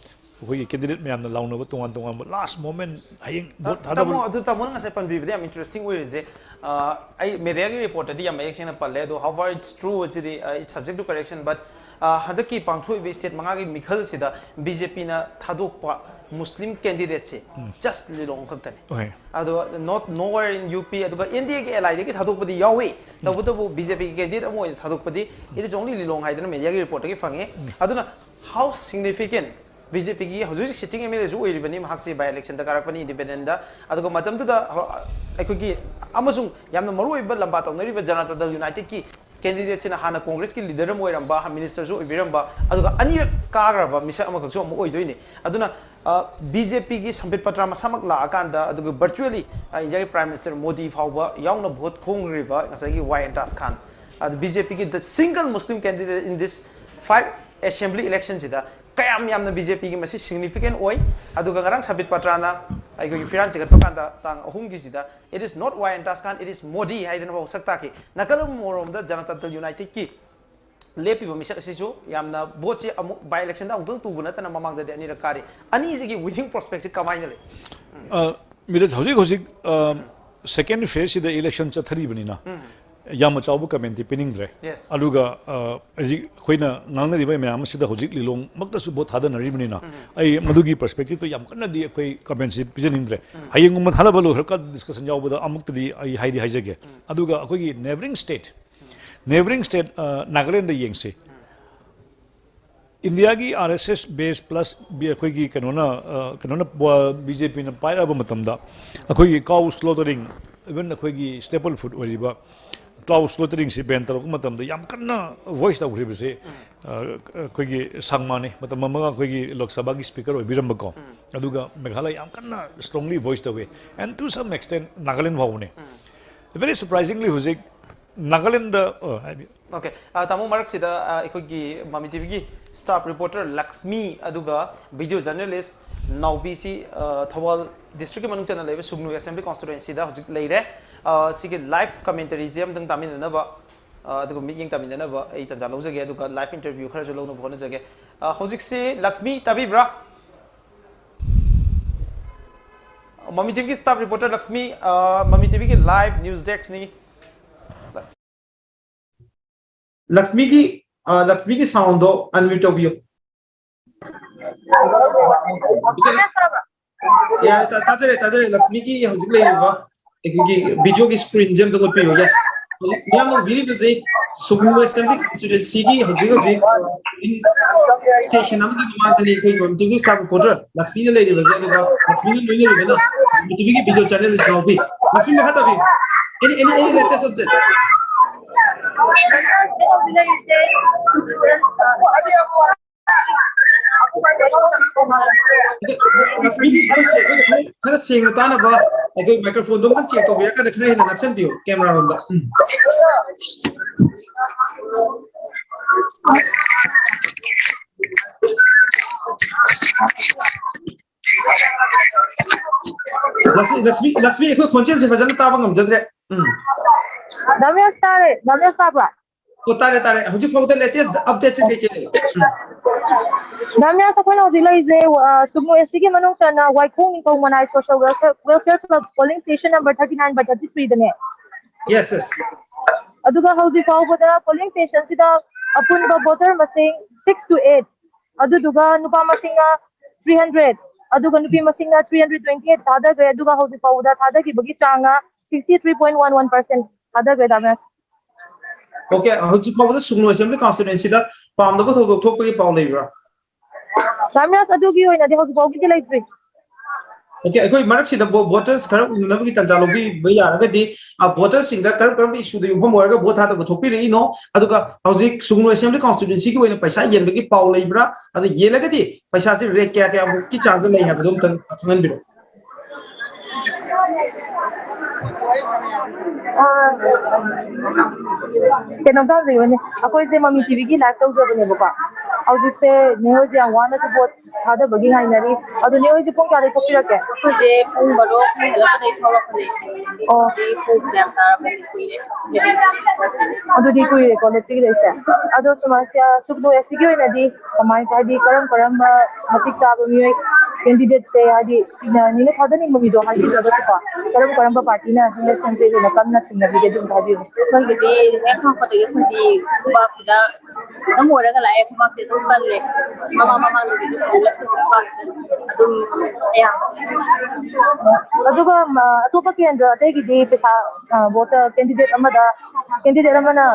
ꯑꯩꯈꯣꯏꯒꯤ ꯀꯦꯟꯗꯤꯗꯦꯠ ꯃꯌꯥꯝꯅ ꯂꯥꯎꯅꯕ ꯇꯣꯉꯥꯟ ꯇꯣꯉꯥꯟꯕ ꯂꯥꯁ ꯃꯣꯃꯦꯟ, ꯍꯌꯦꯡ ꯚꯣꯠ ꯊꯥꯗꯕ꯫ ꯇꯥꯃꯣ, ꯑꯗꯨ ꯇꯥꯃꯣꯅ ꯉꯁꯥꯏ ꯄꯟꯕꯤꯕꯗ ꯌꯥꯝ ꯏꯟꯇꯔꯦꯁꯇꯤꯡ ꯑꯣꯏꯔꯤꯁꯦ, ꯑ, ꯑꯩ ꯃꯦꯗꯤꯌꯥꯒꯤ ꯔꯤꯄꯣꯔꯠꯇꯗꯤ ꯌꯥꯝ ꯃꯌꯦꯛ ꯁꯦꯡꯅ ꯄꯜꯂꯦ, ꯑꯗꯣ how far it's true ꯑꯁꯤꯗꯤ, ꯑ, it's subject to correction, but, ꯑ, ꯍꯟꯗꯛꯀꯤ ꯄꯥꯡꯊꯣꯛꯏꯕ ꯁ꯭ꯇꯦꯠ ꯃꯉꯥꯒꯤ ꯃꯤꯈꯜꯁꯤꯗ ꯕꯤ ꯖꯦ ꯄꯤꯅ ꯊꯥꯗꯣꯛꯄ ꯃꯨꯁꯂꯤꯝ ꯀꯦꯟꯗꯤꯗꯦꯠꯁꯦ just ꯂꯤꯂꯣꯡ ꯈꯛꯇꯅꯤ꯫ ꯍꯣꯏ꯫ ꯑꯗꯣ not nowhere in ꯌꯨ ꯄꯤ, ꯑꯗꯨꯒ ꯑꯦꯟ ꯗꯤ ꯑꯦꯒꯤ ꯑꯦꯂꯥꯏꯗꯒꯤ ꯊꯥꯗꯣꯛꯄꯗꯤ ꯌꯥꯎꯏ, ꯇꯧꯕꯇꯕꯨ ꯕꯤ ꯖꯦ ꯄꯤꯒꯤ ꯀꯦꯟꯗꯤꯗꯦꯠ ꯑꯃ ꯑꯣꯏꯅ ꯊꯥꯗꯣꯛꯄꯗꯤ it is only ꯂꯤꯂꯣꯡ ꯍꯥꯏꯗꯅ ꯃꯦꯗꯤꯌꯥꯒꯤ ꯔꯤꯄꯣꯔꯠꯇꯒꯤ ꯐꯪꯉꯤ꯫ ꯑꯗꯨꯅ how significant ꯕꯤ ꯖꯦ ꯄꯤꯒꯤ ꯍꯧꯖꯤꯛ ꯍꯧꯖꯤꯛ ꯁꯤꯇꯤꯡ ꯑꯦꯝ ꯑꯦꯜ ꯑꯦꯁꯨ ꯑꯣꯏꯔꯤꯕꯅꯤ, ꯃꯍꯥꯛꯁꯤ ꯕꯥꯏ ꯏꯂꯦꯛꯁꯟꯗ ꯀꯥꯔꯛꯄꯅꯤ ꯏꯟꯗꯤꯄꯦꯟꯗꯦꯟꯗ꯫ ꯑꯗꯨꯒ ꯃꯇꯝꯗꯨꯗ ꯍ-, ꯑꯩꯈꯣꯏꯒꯤ ꯑꯃꯁꯨꯡ ꯌꯥꯝꯅ ꯃꯔꯨꯑꯣꯏꯕ ꯂꯝꯕꯥ ꯇꯧꯅꯔꯤꯕ ꯖꯅꯇꯥ ꯗꯜ ꯌꯨꯅꯥꯏꯇꯦꯗꯀꯤ ꯀꯦꯟꯗꯤꯗꯦꯠꯁꯤꯅ ꯍꯥꯟꯅ ꯀꯣꯡꯒ꯭ꯔꯦꯁꯀꯤ ꯂꯤꯗꯔ ꯑꯃ ꯑꯣꯏꯔꯝꯕ, ꯃꯤꯅꯤꯁꯇꯔꯁꯨ ꯑꯣꯏꯕꯤꯔꯝꯕ, ꯑꯗꯨꯒ ꯑꯅꯤꯔꯛ ꯀꯥꯈ꯭ꯔꯕ ꯃꯤꯁꯛ ꯑꯃꯈꯛꯁꯨ ꯑꯃꯨꯛ ꯑꯣꯏꯗꯣꯏꯅꯤ꯫ ꯑꯗꯨꯅ, ꯑ, ꯕꯤ ꯖꯦ ꯄꯤꯒꯤ ꯁꯝꯕꯤꯠ ꯄꯇ꯭ꯔ ꯃꯁꯥꯃꯛ ꯂꯥꯛꯑꯀꯥꯟꯗ, ꯑꯗꯨꯒ ꯚꯔꯆꯨꯋꯦꯂꯤ, ꯑ, ꯏꯟꯗꯤꯌꯥꯒꯤ ꯄ꯭ꯔꯥꯏꯝ ꯃꯤꯅꯤꯁꯇꯔ ꯃꯣꯗꯤ ꯐꯥꯎꯕ ꯌꯥꯎꯅ ꯚꯣꯠ ꯈꯣꯡꯈ꯭ꯔꯤꯕ ꯉꯁꯥꯏꯒꯤ ꯋꯥꯏ ꯑꯦꯟꯇꯥꯁ ꯈꯥꯟ, ꯑꯗꯨ ꯕꯤ ꯖꯦ ꯄꯤꯒꯤ the single Muslim candidate in this five assembly election ꯁꯤꯗ ꯌꯥꯝ ꯌꯥꯝꯅ ꯕꯤ ꯖꯦ ꯄꯤꯒꯤ ꯃꯁꯤ significant ꯑꯣꯏ꯫ ꯑꯗꯨꯒ ꯉꯔꯥꯡ ꯁꯕꯤꯠ ꯄꯇ꯭ꯔꯥꯅ ꯑꯩꯈꯣꯏꯒꯤ ꯐꯤꯔꯥꯟ ꯆꯤꯡꯈꯠꯄ ꯀꯥꯟꯗ ꯇꯥꯡ ꯑꯍꯨꯝꯒꯤꯁꯤꯗ "It is not Y and Taskan, it is Modi" ꯍꯥꯏꯗꯅ ꯐꯥꯎ ꯁꯛ ꯇꯥꯛꯈꯤ꯫ ꯅꯥꯀꯜ ꯑꯃꯔꯣꯝꯗ ꯖꯅꯇꯥ ꯗꯜ ꯌꯨꯅꯥꯏꯇꯦꯗꯀꯤ ꯂꯦꯞꯄꯤꯕ ꯃꯤꯁꯛ ꯑꯁꯤꯁꯨ ꯌꯥꯝꯅ ꯚꯣꯠꯁꯤ ꯑꯃꯨꯛ by election ꯗ ꯑꯃꯨꯛꯇꯪ ꯇꯨꯕ ꯅꯠꯇꯅ ꯃꯃꯥꯡꯗꯗꯤ ꯑꯅꯤꯔꯛ ꯀꯥꯔꯤ꯫ ꯑꯅꯤꯁꯤꯒꯤ winning prospect ꯁꯤ ꯀꯃꯥꯏꯅ ꯂꯩ? ꯃꯤꯔꯦꯠ, ꯍꯧꯖꯤꯛ ꯍꯧꯖꯤꯛ second phase ꯁꯤꯗ election ꯆꯠꯊꯔꯤꯕꯅꯤꯅ ꯌꯥꯝꯅ ꯆꯥꯎꯕ comment ꯇꯤ ꯄꯤꯅꯤꯡꯗ꯭ꯔꯦ꯫ Yes. ꯑꯗꯨꯒ ꯍꯧꯖꯤꯛ ꯑꯩꯈꯣꯏꯅ ꯉꯥꯡꯅꯔꯤꯕ ꯃꯌꯥꯝ ꯑꯁꯤꯗ ꯍꯧꯖꯤꯛ ꯂꯤꯂꯣꯡꯃꯛꯇꯁꯨ ꯚꯣꯠ ꯊꯥꯗꯅꯔꯤꯕꯅꯤꯅ ꯑꯩ ꯃꯗꯨꯒꯤ perspective ꯇꯣ ꯌꯥꯝ ꯀꯟꯅꯗꯤ ꯑꯩꯈꯣꯏ comment ꯁꯤ ꯄꯤꯖꯅꯤꯡꯗ꯭ꯔꯦ꯫ ꯍꯌꯦꯡꯒꯨꯝꯕ ꯊꯥꯅꯕ ꯂꯣꯏꯈ꯭ꯔꯀꯥꯟꯗ discussion ꯌꯥꯎꯕꯗ ꯑꯃꯨꯛꯇꯗꯤ ꯑꯩ ꯍꯥꯏꯗꯤ ꯍꯥꯏꯖꯒꯦ꯫ ꯑꯗꯨꯒ ꯑꯩꯈꯣꯏꯒꯤ neighbouring state, neighbouring state Nagaland ꯌꯦꯡꯁꯤ꯫ ꯏꯟꯗꯤꯌꯥꯒꯤ ꯑꯥꯔ ꯑꯦꯁ ꯑꯦꯁ base plus ꯑꯩꯈꯣꯏꯒꯤ ꯀꯩꯅꯣꯅ ꯀꯩꯅꯣꯅ ꯕꯤ ꯖꯦ ꯄꯤꯅ ꯄꯥꯏꯔꯛꯑꯕ ꯃꯇꯝꯗ ꯑꯩꯈꯣꯏꯒꯤ cow slaughtering, even ꯑꯩꯈꯣꯏꯒꯤ staple food ꯑꯣꯏꯔꯤꯕ cow slaughtering ꯁꯤ ban ꯇꯧꯔꯛꯄ ꯃꯇꯝꯗ ꯌꯥꯝ ꯀꯟꯅ voice ꯇꯧꯈ꯭ꯔꯤꯕꯁꯤ ꯑꯩꯈꯣꯏꯒꯤ ꯁꯪꯃꯥꯅꯤ꯫ ꯃꯇꯝ ꯑꯃꯒ ꯑꯩꯈꯣꯏꯒꯤ ꯂꯣꯛ ꯁꯚꯥꯒꯤ speaker ꯑꯣꯏꯕꯤꯔꯝꯕꯀꯣ꯫ ꯑꯗꯨꯒ ꯃꯦꯘꯥꯂꯌꯥ ꯌꯥꯝ ꯀꯟꯅ strongly voice ꯇꯧꯋꯤ, and to some extent Nagaland ꯐꯥꯎꯕꯅꯤ꯫ Very surprisingly ꯍꯧꯖꯤꯛ ꯅꯥꯒꯥꯂꯦꯟꯗ, ꯑ, ꯍꯥꯏꯕꯤ- ꯑꯣꯀꯦ꯫ ꯑ, ꯇꯥꯃꯣ, ꯃꯔꯛꯁꯤꯗ, ꯑ, ꯑꯩꯈꯣꯏꯒꯤ ꯃꯃꯤ ꯇꯤꯚꯤꯒꯤ staff reporter ꯂꯛꯁꯃꯤ ꯑꯗꯨꯒ video journalist ꯅꯥꯎꯕꯤꯁꯤ, ꯑ, ꯊꯧꯕꯥꯜ district ꯀꯤ ꯃꯅꯨꯡ ꯆꯟꯅ ꯂꯩꯕ ꯁꯨꯒꯅꯨ assembly constituency ꯗ ꯍꯧꯖꯤꯛ ꯂꯩꯔꯦ꯫ ꯑ, ꯁꯤꯒꯤ live commentary ꯁꯤ ꯑꯃꯇꯪ ꯇꯥꯃꯤꯟꯅꯅꯕ, ꯑ, ꯑꯗꯨꯒ ꯃꯤꯠꯌꯦꯡ ꯇꯥꯃꯤꯟꯅꯅꯕ ꯑꯩ ꯇꯥꯟꯖꯥ ꯂꯧꯖꯒꯦ, ꯑꯗꯨꯒ live interview ꯈꯔꯁꯨ ꯂꯧꯅꯕ ꯍꯣꯠꯅꯖꯒꯦ꯫ ꯑ, ꯍꯧꯖꯤꯛꯁꯤ ꯂꯛꯁꯃꯤ ꯇꯥꯕꯤꯕ꯭ꯔꯥ? ꯃꯃꯤ ꯇꯤꯚꯤꯒꯤ staff reporter ꯂꯛꯁꯃꯤ, ꯑ, ꯃꯃꯤ ꯇꯤꯚꯤꯒꯤ live news desk ꯅꯤ꯫ ꯂꯛꯁꯃꯤꯒꯤ, ꯑ, ꯂꯛꯁꯃꯤꯒꯤ sound ꯗꯣ unmute ꯇꯧꯕꯤꯌꯨ꯫ ꯌꯥꯔꯦ, ꯇꯥ-, ꯇꯥꯖꯔꯦ, ꯇꯥꯖꯔꯦ꯫ ꯂꯛꯁꯃꯤꯒꯤ ꯍꯧꯖꯤꯛ ꯂꯩꯔꯤꯕ ꯑꯩꯈꯣꯏꯒꯤ video ꯒꯤ screen ꯁꯦ ꯑꯝꯇ ꯎꯠꯄꯤꯌꯨ꯫ Yes, ꯍꯧꯖꯤꯛ ꯃꯤꯌꯥꯝꯅ ꯎꯕꯤꯔꯤꯕꯁꯤ ꯁꯨꯒꯅꯨ assembly constituency ꯒꯤ ꯍꯧꯖꯤꯛ ꯍꯧꯖꯤꯛ station ꯑꯃꯒꯤ ꯃꯃꯥꯡꯗꯅꯤ ꯑꯩꯈꯣꯏ ꯃꯃꯤ ꯇꯤꯚꯤꯒꯤ staff reporter ꯂꯛꯁꯃꯤꯅ ꯂꯩꯔꯤꯕꯁꯦ, ꯑꯗꯨꯒ ꯂꯛꯁꯃꯤꯅ ꯂꯣꯏꯅꯔꯤꯕꯅ ꯃꯃꯤ ꯇꯤꯚꯤꯒꯤ video journalist ꯅꯥꯎꯕꯤ꯫ ꯂꯛꯁꯃꯤ, ꯃꯈꯥ ꯇꯥꯕꯤꯌꯨ꯫ Any, any, any latest update? ꯂꯛꯁꯃꯤꯒꯤ voice ꯁꯦ ꯑꯩꯈꯣꯏ ꯈꯔ ꯁꯦꯡꯅ ꯇꯥꯅꯕ ꯑꯩꯈꯣꯏ microphone ꯗꯣ ꯑꯝꯇꯪ check ꯇꯧꯕꯤꯔꯀꯥꯟꯗ ꯈꯔ ꯍꯦꯟꯅ ꯅꯛꯁꯟꯕꯤꯌꯨ camera ꯔꯣꯝꯗ꯫ ꯎꯝ꯫ ꯂꯛꯁꯃꯤ, ꯂꯛꯁꯃꯤ, ꯂꯛꯁꯃꯤ, ꯑꯩꯈꯣꯏ ꯈꯣꯟꯖꯦꯜꯁꯦ ꯐꯖꯅ ꯇꯥꯕ ꯉꯝꯖꯗ꯭ꯔꯦ꯫ ꯎꯝ꯫ ꯗꯥꯃꯦꯁ ꯇꯥꯔꯦ, ꯗꯥꯃꯦꯁ ꯇꯥꯕ꯭ꯔꯥ? ꯑꯣ, ꯇꯥꯔꯦ, ꯇꯥꯔꯦ꯫ ꯍꯧꯖꯤꯛ ꯐꯥꯎꯕꯗ latest update ꯁꯦ ꯀꯩ ꯀꯩ ꯂꯩ? ꯎꯝ꯫ ꯗꯥꯃꯦꯁ, ꯑꯩꯈꯣꯏꯅ ꯍꯧꯖꯤꯛ ꯂꯩꯔꯤꯁꯦ, ꯑ, ꯁꯨꯒꯅꯨ ꯑꯦꯁ ꯁꯤꯒꯤ ꯃꯅꯨꯡ ꯆꯟꯅ ꯋꯥꯏꯈꯣꯡ ꯅꯤꯡꯊꯧ ꯃꯅꯥꯏ social welfare, welfare club polling station number thirty nine by thirty three ꯗꯅꯦ꯫ Yes, yes. ꯑꯗꯨꯒ ꯍꯧꯖꯤꯛ ꯐꯥꯎꯕꯗ polling station ꯁꯤꯗ ꯑꯄꯨꯟꯕ voter ꯃꯁꯤꯡ six to eight, ꯑꯗꯨꯗꯨꯒ ꯅꯨꯄꯥ ꯃꯁꯤꯡꯅ three hundred, ꯑꯗꯨꯒ ꯅꯨꯄꯤ ꯃꯁꯤꯡꯅ three hundred twenty eight ꯊꯥꯗꯈ꯭ꯔꯦ, ꯑꯗꯨꯒ ꯍꯧꯖꯤꯛ ꯐꯥꯎꯕꯗ ꯊꯥꯗꯈꯤꯕꯒꯤ ꯆꯥꯡꯅ sixty three point one one percent ꯊꯥꯗꯈ꯭ꯔꯦ, ꯗꯥꯃꯦꯁ꯫ Okay, ꯍꯧꯖꯤꯛ ꯐꯥꯎꯕꯗ ꯁꯨꯒꯅꯨ assembly constituency ꯗ ꯄꯥꯝꯗꯕ ꯊꯧꯗꯣꯛ ꯊꯣꯛꯄꯒꯤ ꯄꯥꯎ ꯂꯩꯕ꯭ꯔꯥ? ꯗꯥꯃꯦꯁ, ꯑꯗꯨꯒꯤ ꯑꯣꯏꯅꯗꯤ ꯍꯧꯖꯤꯛ ꯐꯥꯎꯒꯤꯗꯤ ꯂꯩꯇ꯭ꯔꯤ꯫ Okay, ꯑꯩꯈꯣꯏ ꯃꯔꯛꯁꯤꯗ vo-, voters ꯈꯔ ꯎꯅꯅꯕꯒꯤ ꯇꯥꯟꯖꯥ ꯂꯧꯕꯤꯕ ꯌꯥꯔꯒꯗꯤ, ꯑ, voters ꯁꯤꯡꯗ ꯀꯔꯝ ꯀꯔꯝꯕ issue ꯗ ꯌꯨꯝꯐꯝ ꯑꯣꯏꯔꯒ vote ꯊꯥꯗꯕ ꯊꯣꯛꯄꯤꯔꯛꯏꯅꯣ, ꯑꯗꯨꯒ ꯍꯧꯖꯤꯛ ꯁꯨꯒꯅꯨ assembly constituency ꯒꯤ ꯑꯣꯏꯅ ꯄꯩꯁꯥ ꯌꯦꯟꯕꯒꯤ ꯄꯥꯎ ꯂꯩꯕ꯭ꯔꯥ, ꯑꯗꯨ ꯌꯦꯜꯂꯒꯗꯤ ꯄꯩꯁꯥꯁꯦ rate ꯀꯌꯥ ꯀꯌꯥꯃꯨꯛꯀꯤ ꯆꯥꯡꯗ ꯂꯩ ꯍꯥꯏꯕꯗꯣ ꯑꯝꯇꯪ ꯈꯪꯍꯟꯕꯤꯔꯛꯑꯣ꯫ ꯑ, ꯀꯩꯅꯣꯝꯇ ꯍꯪꯖꯒꯦꯅꯦ, ꯑꯩꯈꯣꯏꯁꯦ ꯃꯃꯤ ꯇꯤꯚꯤꯒꯤ live ꯇꯧꯖꯕꯅꯦꯕꯀꯣ, ꯍꯧꯖꯤꯛꯁꯦ ꯅꯦ ꯍꯣꯏꯁꯦ ꯌꯥꯝ ꯋꯥꯅꯁꯨ vote ꯊꯥꯗꯕꯒꯤ ꯉꯥꯏꯅꯔꯤ꯫ ꯑꯗꯨ ꯅꯦ ꯍꯣꯏꯁꯦ ꯄꯨꯡ ꯀꯌꯥꯗꯒꯤ ꯊꯣꯛꯄꯤꯔꯛꯀꯦ? ꯑꯩꯈꯣꯏꯁꯦ ꯄꯨꯡ ꯕꯥꯔꯣ ꯍꯦꯜꯂꯛꯄꯗꯒꯤ ꯊꯣꯛꯂꯛꯄꯅꯦ꯫ ꯑꯣ꯫ ꯑꯗꯨꯗꯤ ꯄꯨꯡ ꯐꯅꯌꯥꯝ ꯇꯥꯔꯝꯃꯅꯤ, ꯀꯨꯏꯔꯦ꯫ ꯑꯗꯨꯗꯤ ꯀꯨꯏꯔꯦꯀꯣ ꯂꯦꯞꯄꯤꯔꯛꯏꯁꯦ꯫ ꯑꯗꯣ ꯁꯨꯃꯥꯏꯅ, ꯁꯨꯒꯅꯨ ꯑꯦꯁ ꯁꯤꯒꯤ ꯑꯣꯏꯅꯗꯤ ꯀꯃꯥꯏ, ꯍꯥꯏꯗꯤ ꯀꯔꯝ ꯀꯔꯝꯕ ꯃꯇꯤꯛ ꯆꯥꯕ ꯃꯤꯑꯣꯏ candidate ꯁꯦ, ꯍꯥꯏꯗꯤ ꯅꯦꯅ ꯊꯥꯗꯅꯤꯡꯕ ꯃꯤꯗꯣ ꯍꯥꯏꯕꯤꯔꯒꯁꯨꯀꯣ, ꯀꯔꯝ ꯀꯔꯝꯕ party ꯅ election ꯁꯦ ꯍꯦꯟꯅ ꯀꯟꯅ ꯊꯤꯡꯅꯕꯤꯒꯦ, ꯑꯗꯨꯝ ꯍꯥꯏꯕꯤꯌꯨ꯫ ꯑꯩꯈꯣꯏꯒꯤꯗꯤ ꯍꯦꯛ ꯍꯧꯔꯛꯄꯗꯒꯤ ꯑꯩꯈꯣꯏꯗꯤ ꯈꯨꯕꯥꯛꯁꯤꯗ ꯑꯗꯨꯝ ꯑꯣꯏꯔꯒ ꯂꯥꯛꯑꯦ, ꯈꯨꯕꯥꯛꯁꯦ ꯑꯗꯨꯝ ꯀꯜꯂꯦ꯫ ꯃꯃꯥꯡ ꯃꯃꯥꯡꯗꯒꯤꯁꯨ ꯁꯨꯡꯂꯦꯞ ꯂꯦꯞꯇꯕ ꯑꯗꯨꯝ ꯑꯌꯥꯝꯕ꯫ ꯑꯗꯨꯒ, ꯑ, ꯑꯇꯣꯞꯄ ꯀꯦꯟꯗ꯭ꯔ ꯑꯇꯩꯒꯤꯗꯤ ꯄꯩꯁꯥ, ꯑ, voter candidate ꯑꯃꯗ, candidate ꯑꯃꯅ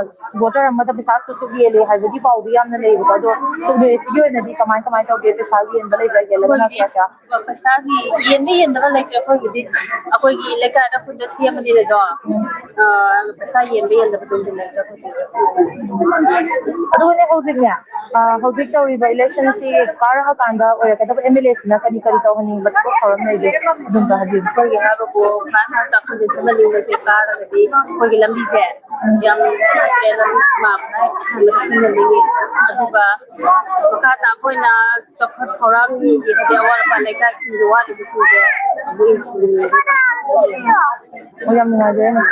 voter ꯑꯃꯗ ꯄꯩꯁꯥ ꯑꯁꯨꯛ ꯑꯁꯨꯛ ꯌꯦꯜꯂꯦ ꯍꯥꯏꯕꯒꯤ ꯄꯥꯎꯗꯤ ꯌꯥꯝꯅ ꯂꯩꯌꯦꯕꯀꯣ, ꯑꯗꯣ ꯁꯨꯒꯅꯨ ꯑꯦꯁ ꯁꯤꯒꯤ ꯑꯣꯏꯅꯗꯤ ꯀꯃꯥꯏ ꯀꯃꯥꯏ ꯇꯧꯒꯦ? ꯄꯩꯁꯥ ꯌꯦꯟꯕ ꯂꯩꯕ꯭ꯔꯥ? ꯌꯦꯜꯂꯒꯅ ꯀꯌꯥ ꯀꯌꯥ? ꯄꯩꯁꯥꯒꯤ ꯌꯦꯟꯕ ꯌꯦꯟꯗꯕ ꯂꯩꯇ꯭ꯔꯦ ꯑꯩꯈꯣꯏꯒꯤꯗꯤ꯫ ꯑꯩꯈꯣꯏꯒꯤ ꯂꯩꯀꯥꯏꯗ ꯑꯩꯈꯣꯏꯗ ꯁꯦꯝꯕꯅꯤꯅꯀꯣ, ꯑ, ꯄꯩꯁꯥ ꯌꯦꯟꯕ ꯌꯦꯟꯗꯕꯗꯨꯗꯤ ꯂꯩꯇ꯭ꯔꯦ ꯑꯩꯈꯣꯏꯒꯤꯗꯤ꯫ ꯑꯗꯨꯒꯅꯦ ꯍꯧꯖꯤꯛꯅꯦ, ꯑ, ꯍꯧꯖꯤꯛ ꯇꯧꯔꯤꯕ election ꯁꯤ ꯀꯥꯔꯛꯑꯀꯥꯟꯗ ꯑꯣꯏꯔꯛꯀꯗꯕ ꯑꯦꯝ ꯑꯦꯜ ꯑꯦ ꯁꯤꯅ ꯀꯔꯤ ꯀꯔꯤ ꯇꯧꯍꯟꯅꯤꯡꯕ ꯊꯕꯛ ꯊꯧꯔꯝ ꯂꯩꯒꯦ? ꯑꯗꯨꯝꯇ ꯍꯥꯏꯕꯤꯌꯨ꯫ ꯑꯩꯈꯣꯏꯒꯤ ꯍꯥꯏꯕꯕꯨ ꯈ꯭ꯋꯥꯏ ꯃꯊꯛꯇ ꯑꯩꯈꯣꯏꯒꯤ ꯁꯦꯝꯍꯟꯅꯤꯡꯕꯁꯦ ꯀꯥꯔꯒꯗꯤ ꯑꯩꯈꯣꯏꯒꯤ ꯂꯝꯕꯤꯁꯦ ꯌꯥꯝ ꯅꯨꯡꯉꯥꯏꯇ꯭ꯔꯦ, ꯂꯧꯃꯤ ꯁꯤꯡ ꯅꯥꯕꯅ ꯍꯦꯟꯅ ꯁꯤꯖꯤꯟꯅꯅꯤꯡꯉꯤ꯫ ꯑꯗꯨꯒ ꯃꯈꯥ ꯇꯥꯕ ꯑꯣꯏꯅ ꯆꯥꯎꯈꯠ ꯊꯧꯔꯥꯡꯒꯤ ꯍꯥꯏꯗꯤ ꯑꯋꯥꯠ ꯑꯄꯥ ꯂꯩꯀꯥꯏꯁꯤꯡꯒꯤ ꯋꯥꯠꯂꯤꯕꯁꯤꯡꯁꯦ ꯑꯃꯨꯛ ꯌꯦꯡꯁꯤꯟꯕꯤꯔꯒ꯫ ꯑꯣ, ꯌꯥꯝ ꯅꯨꯡꯉꯥꯏꯖꯔꯦ꯫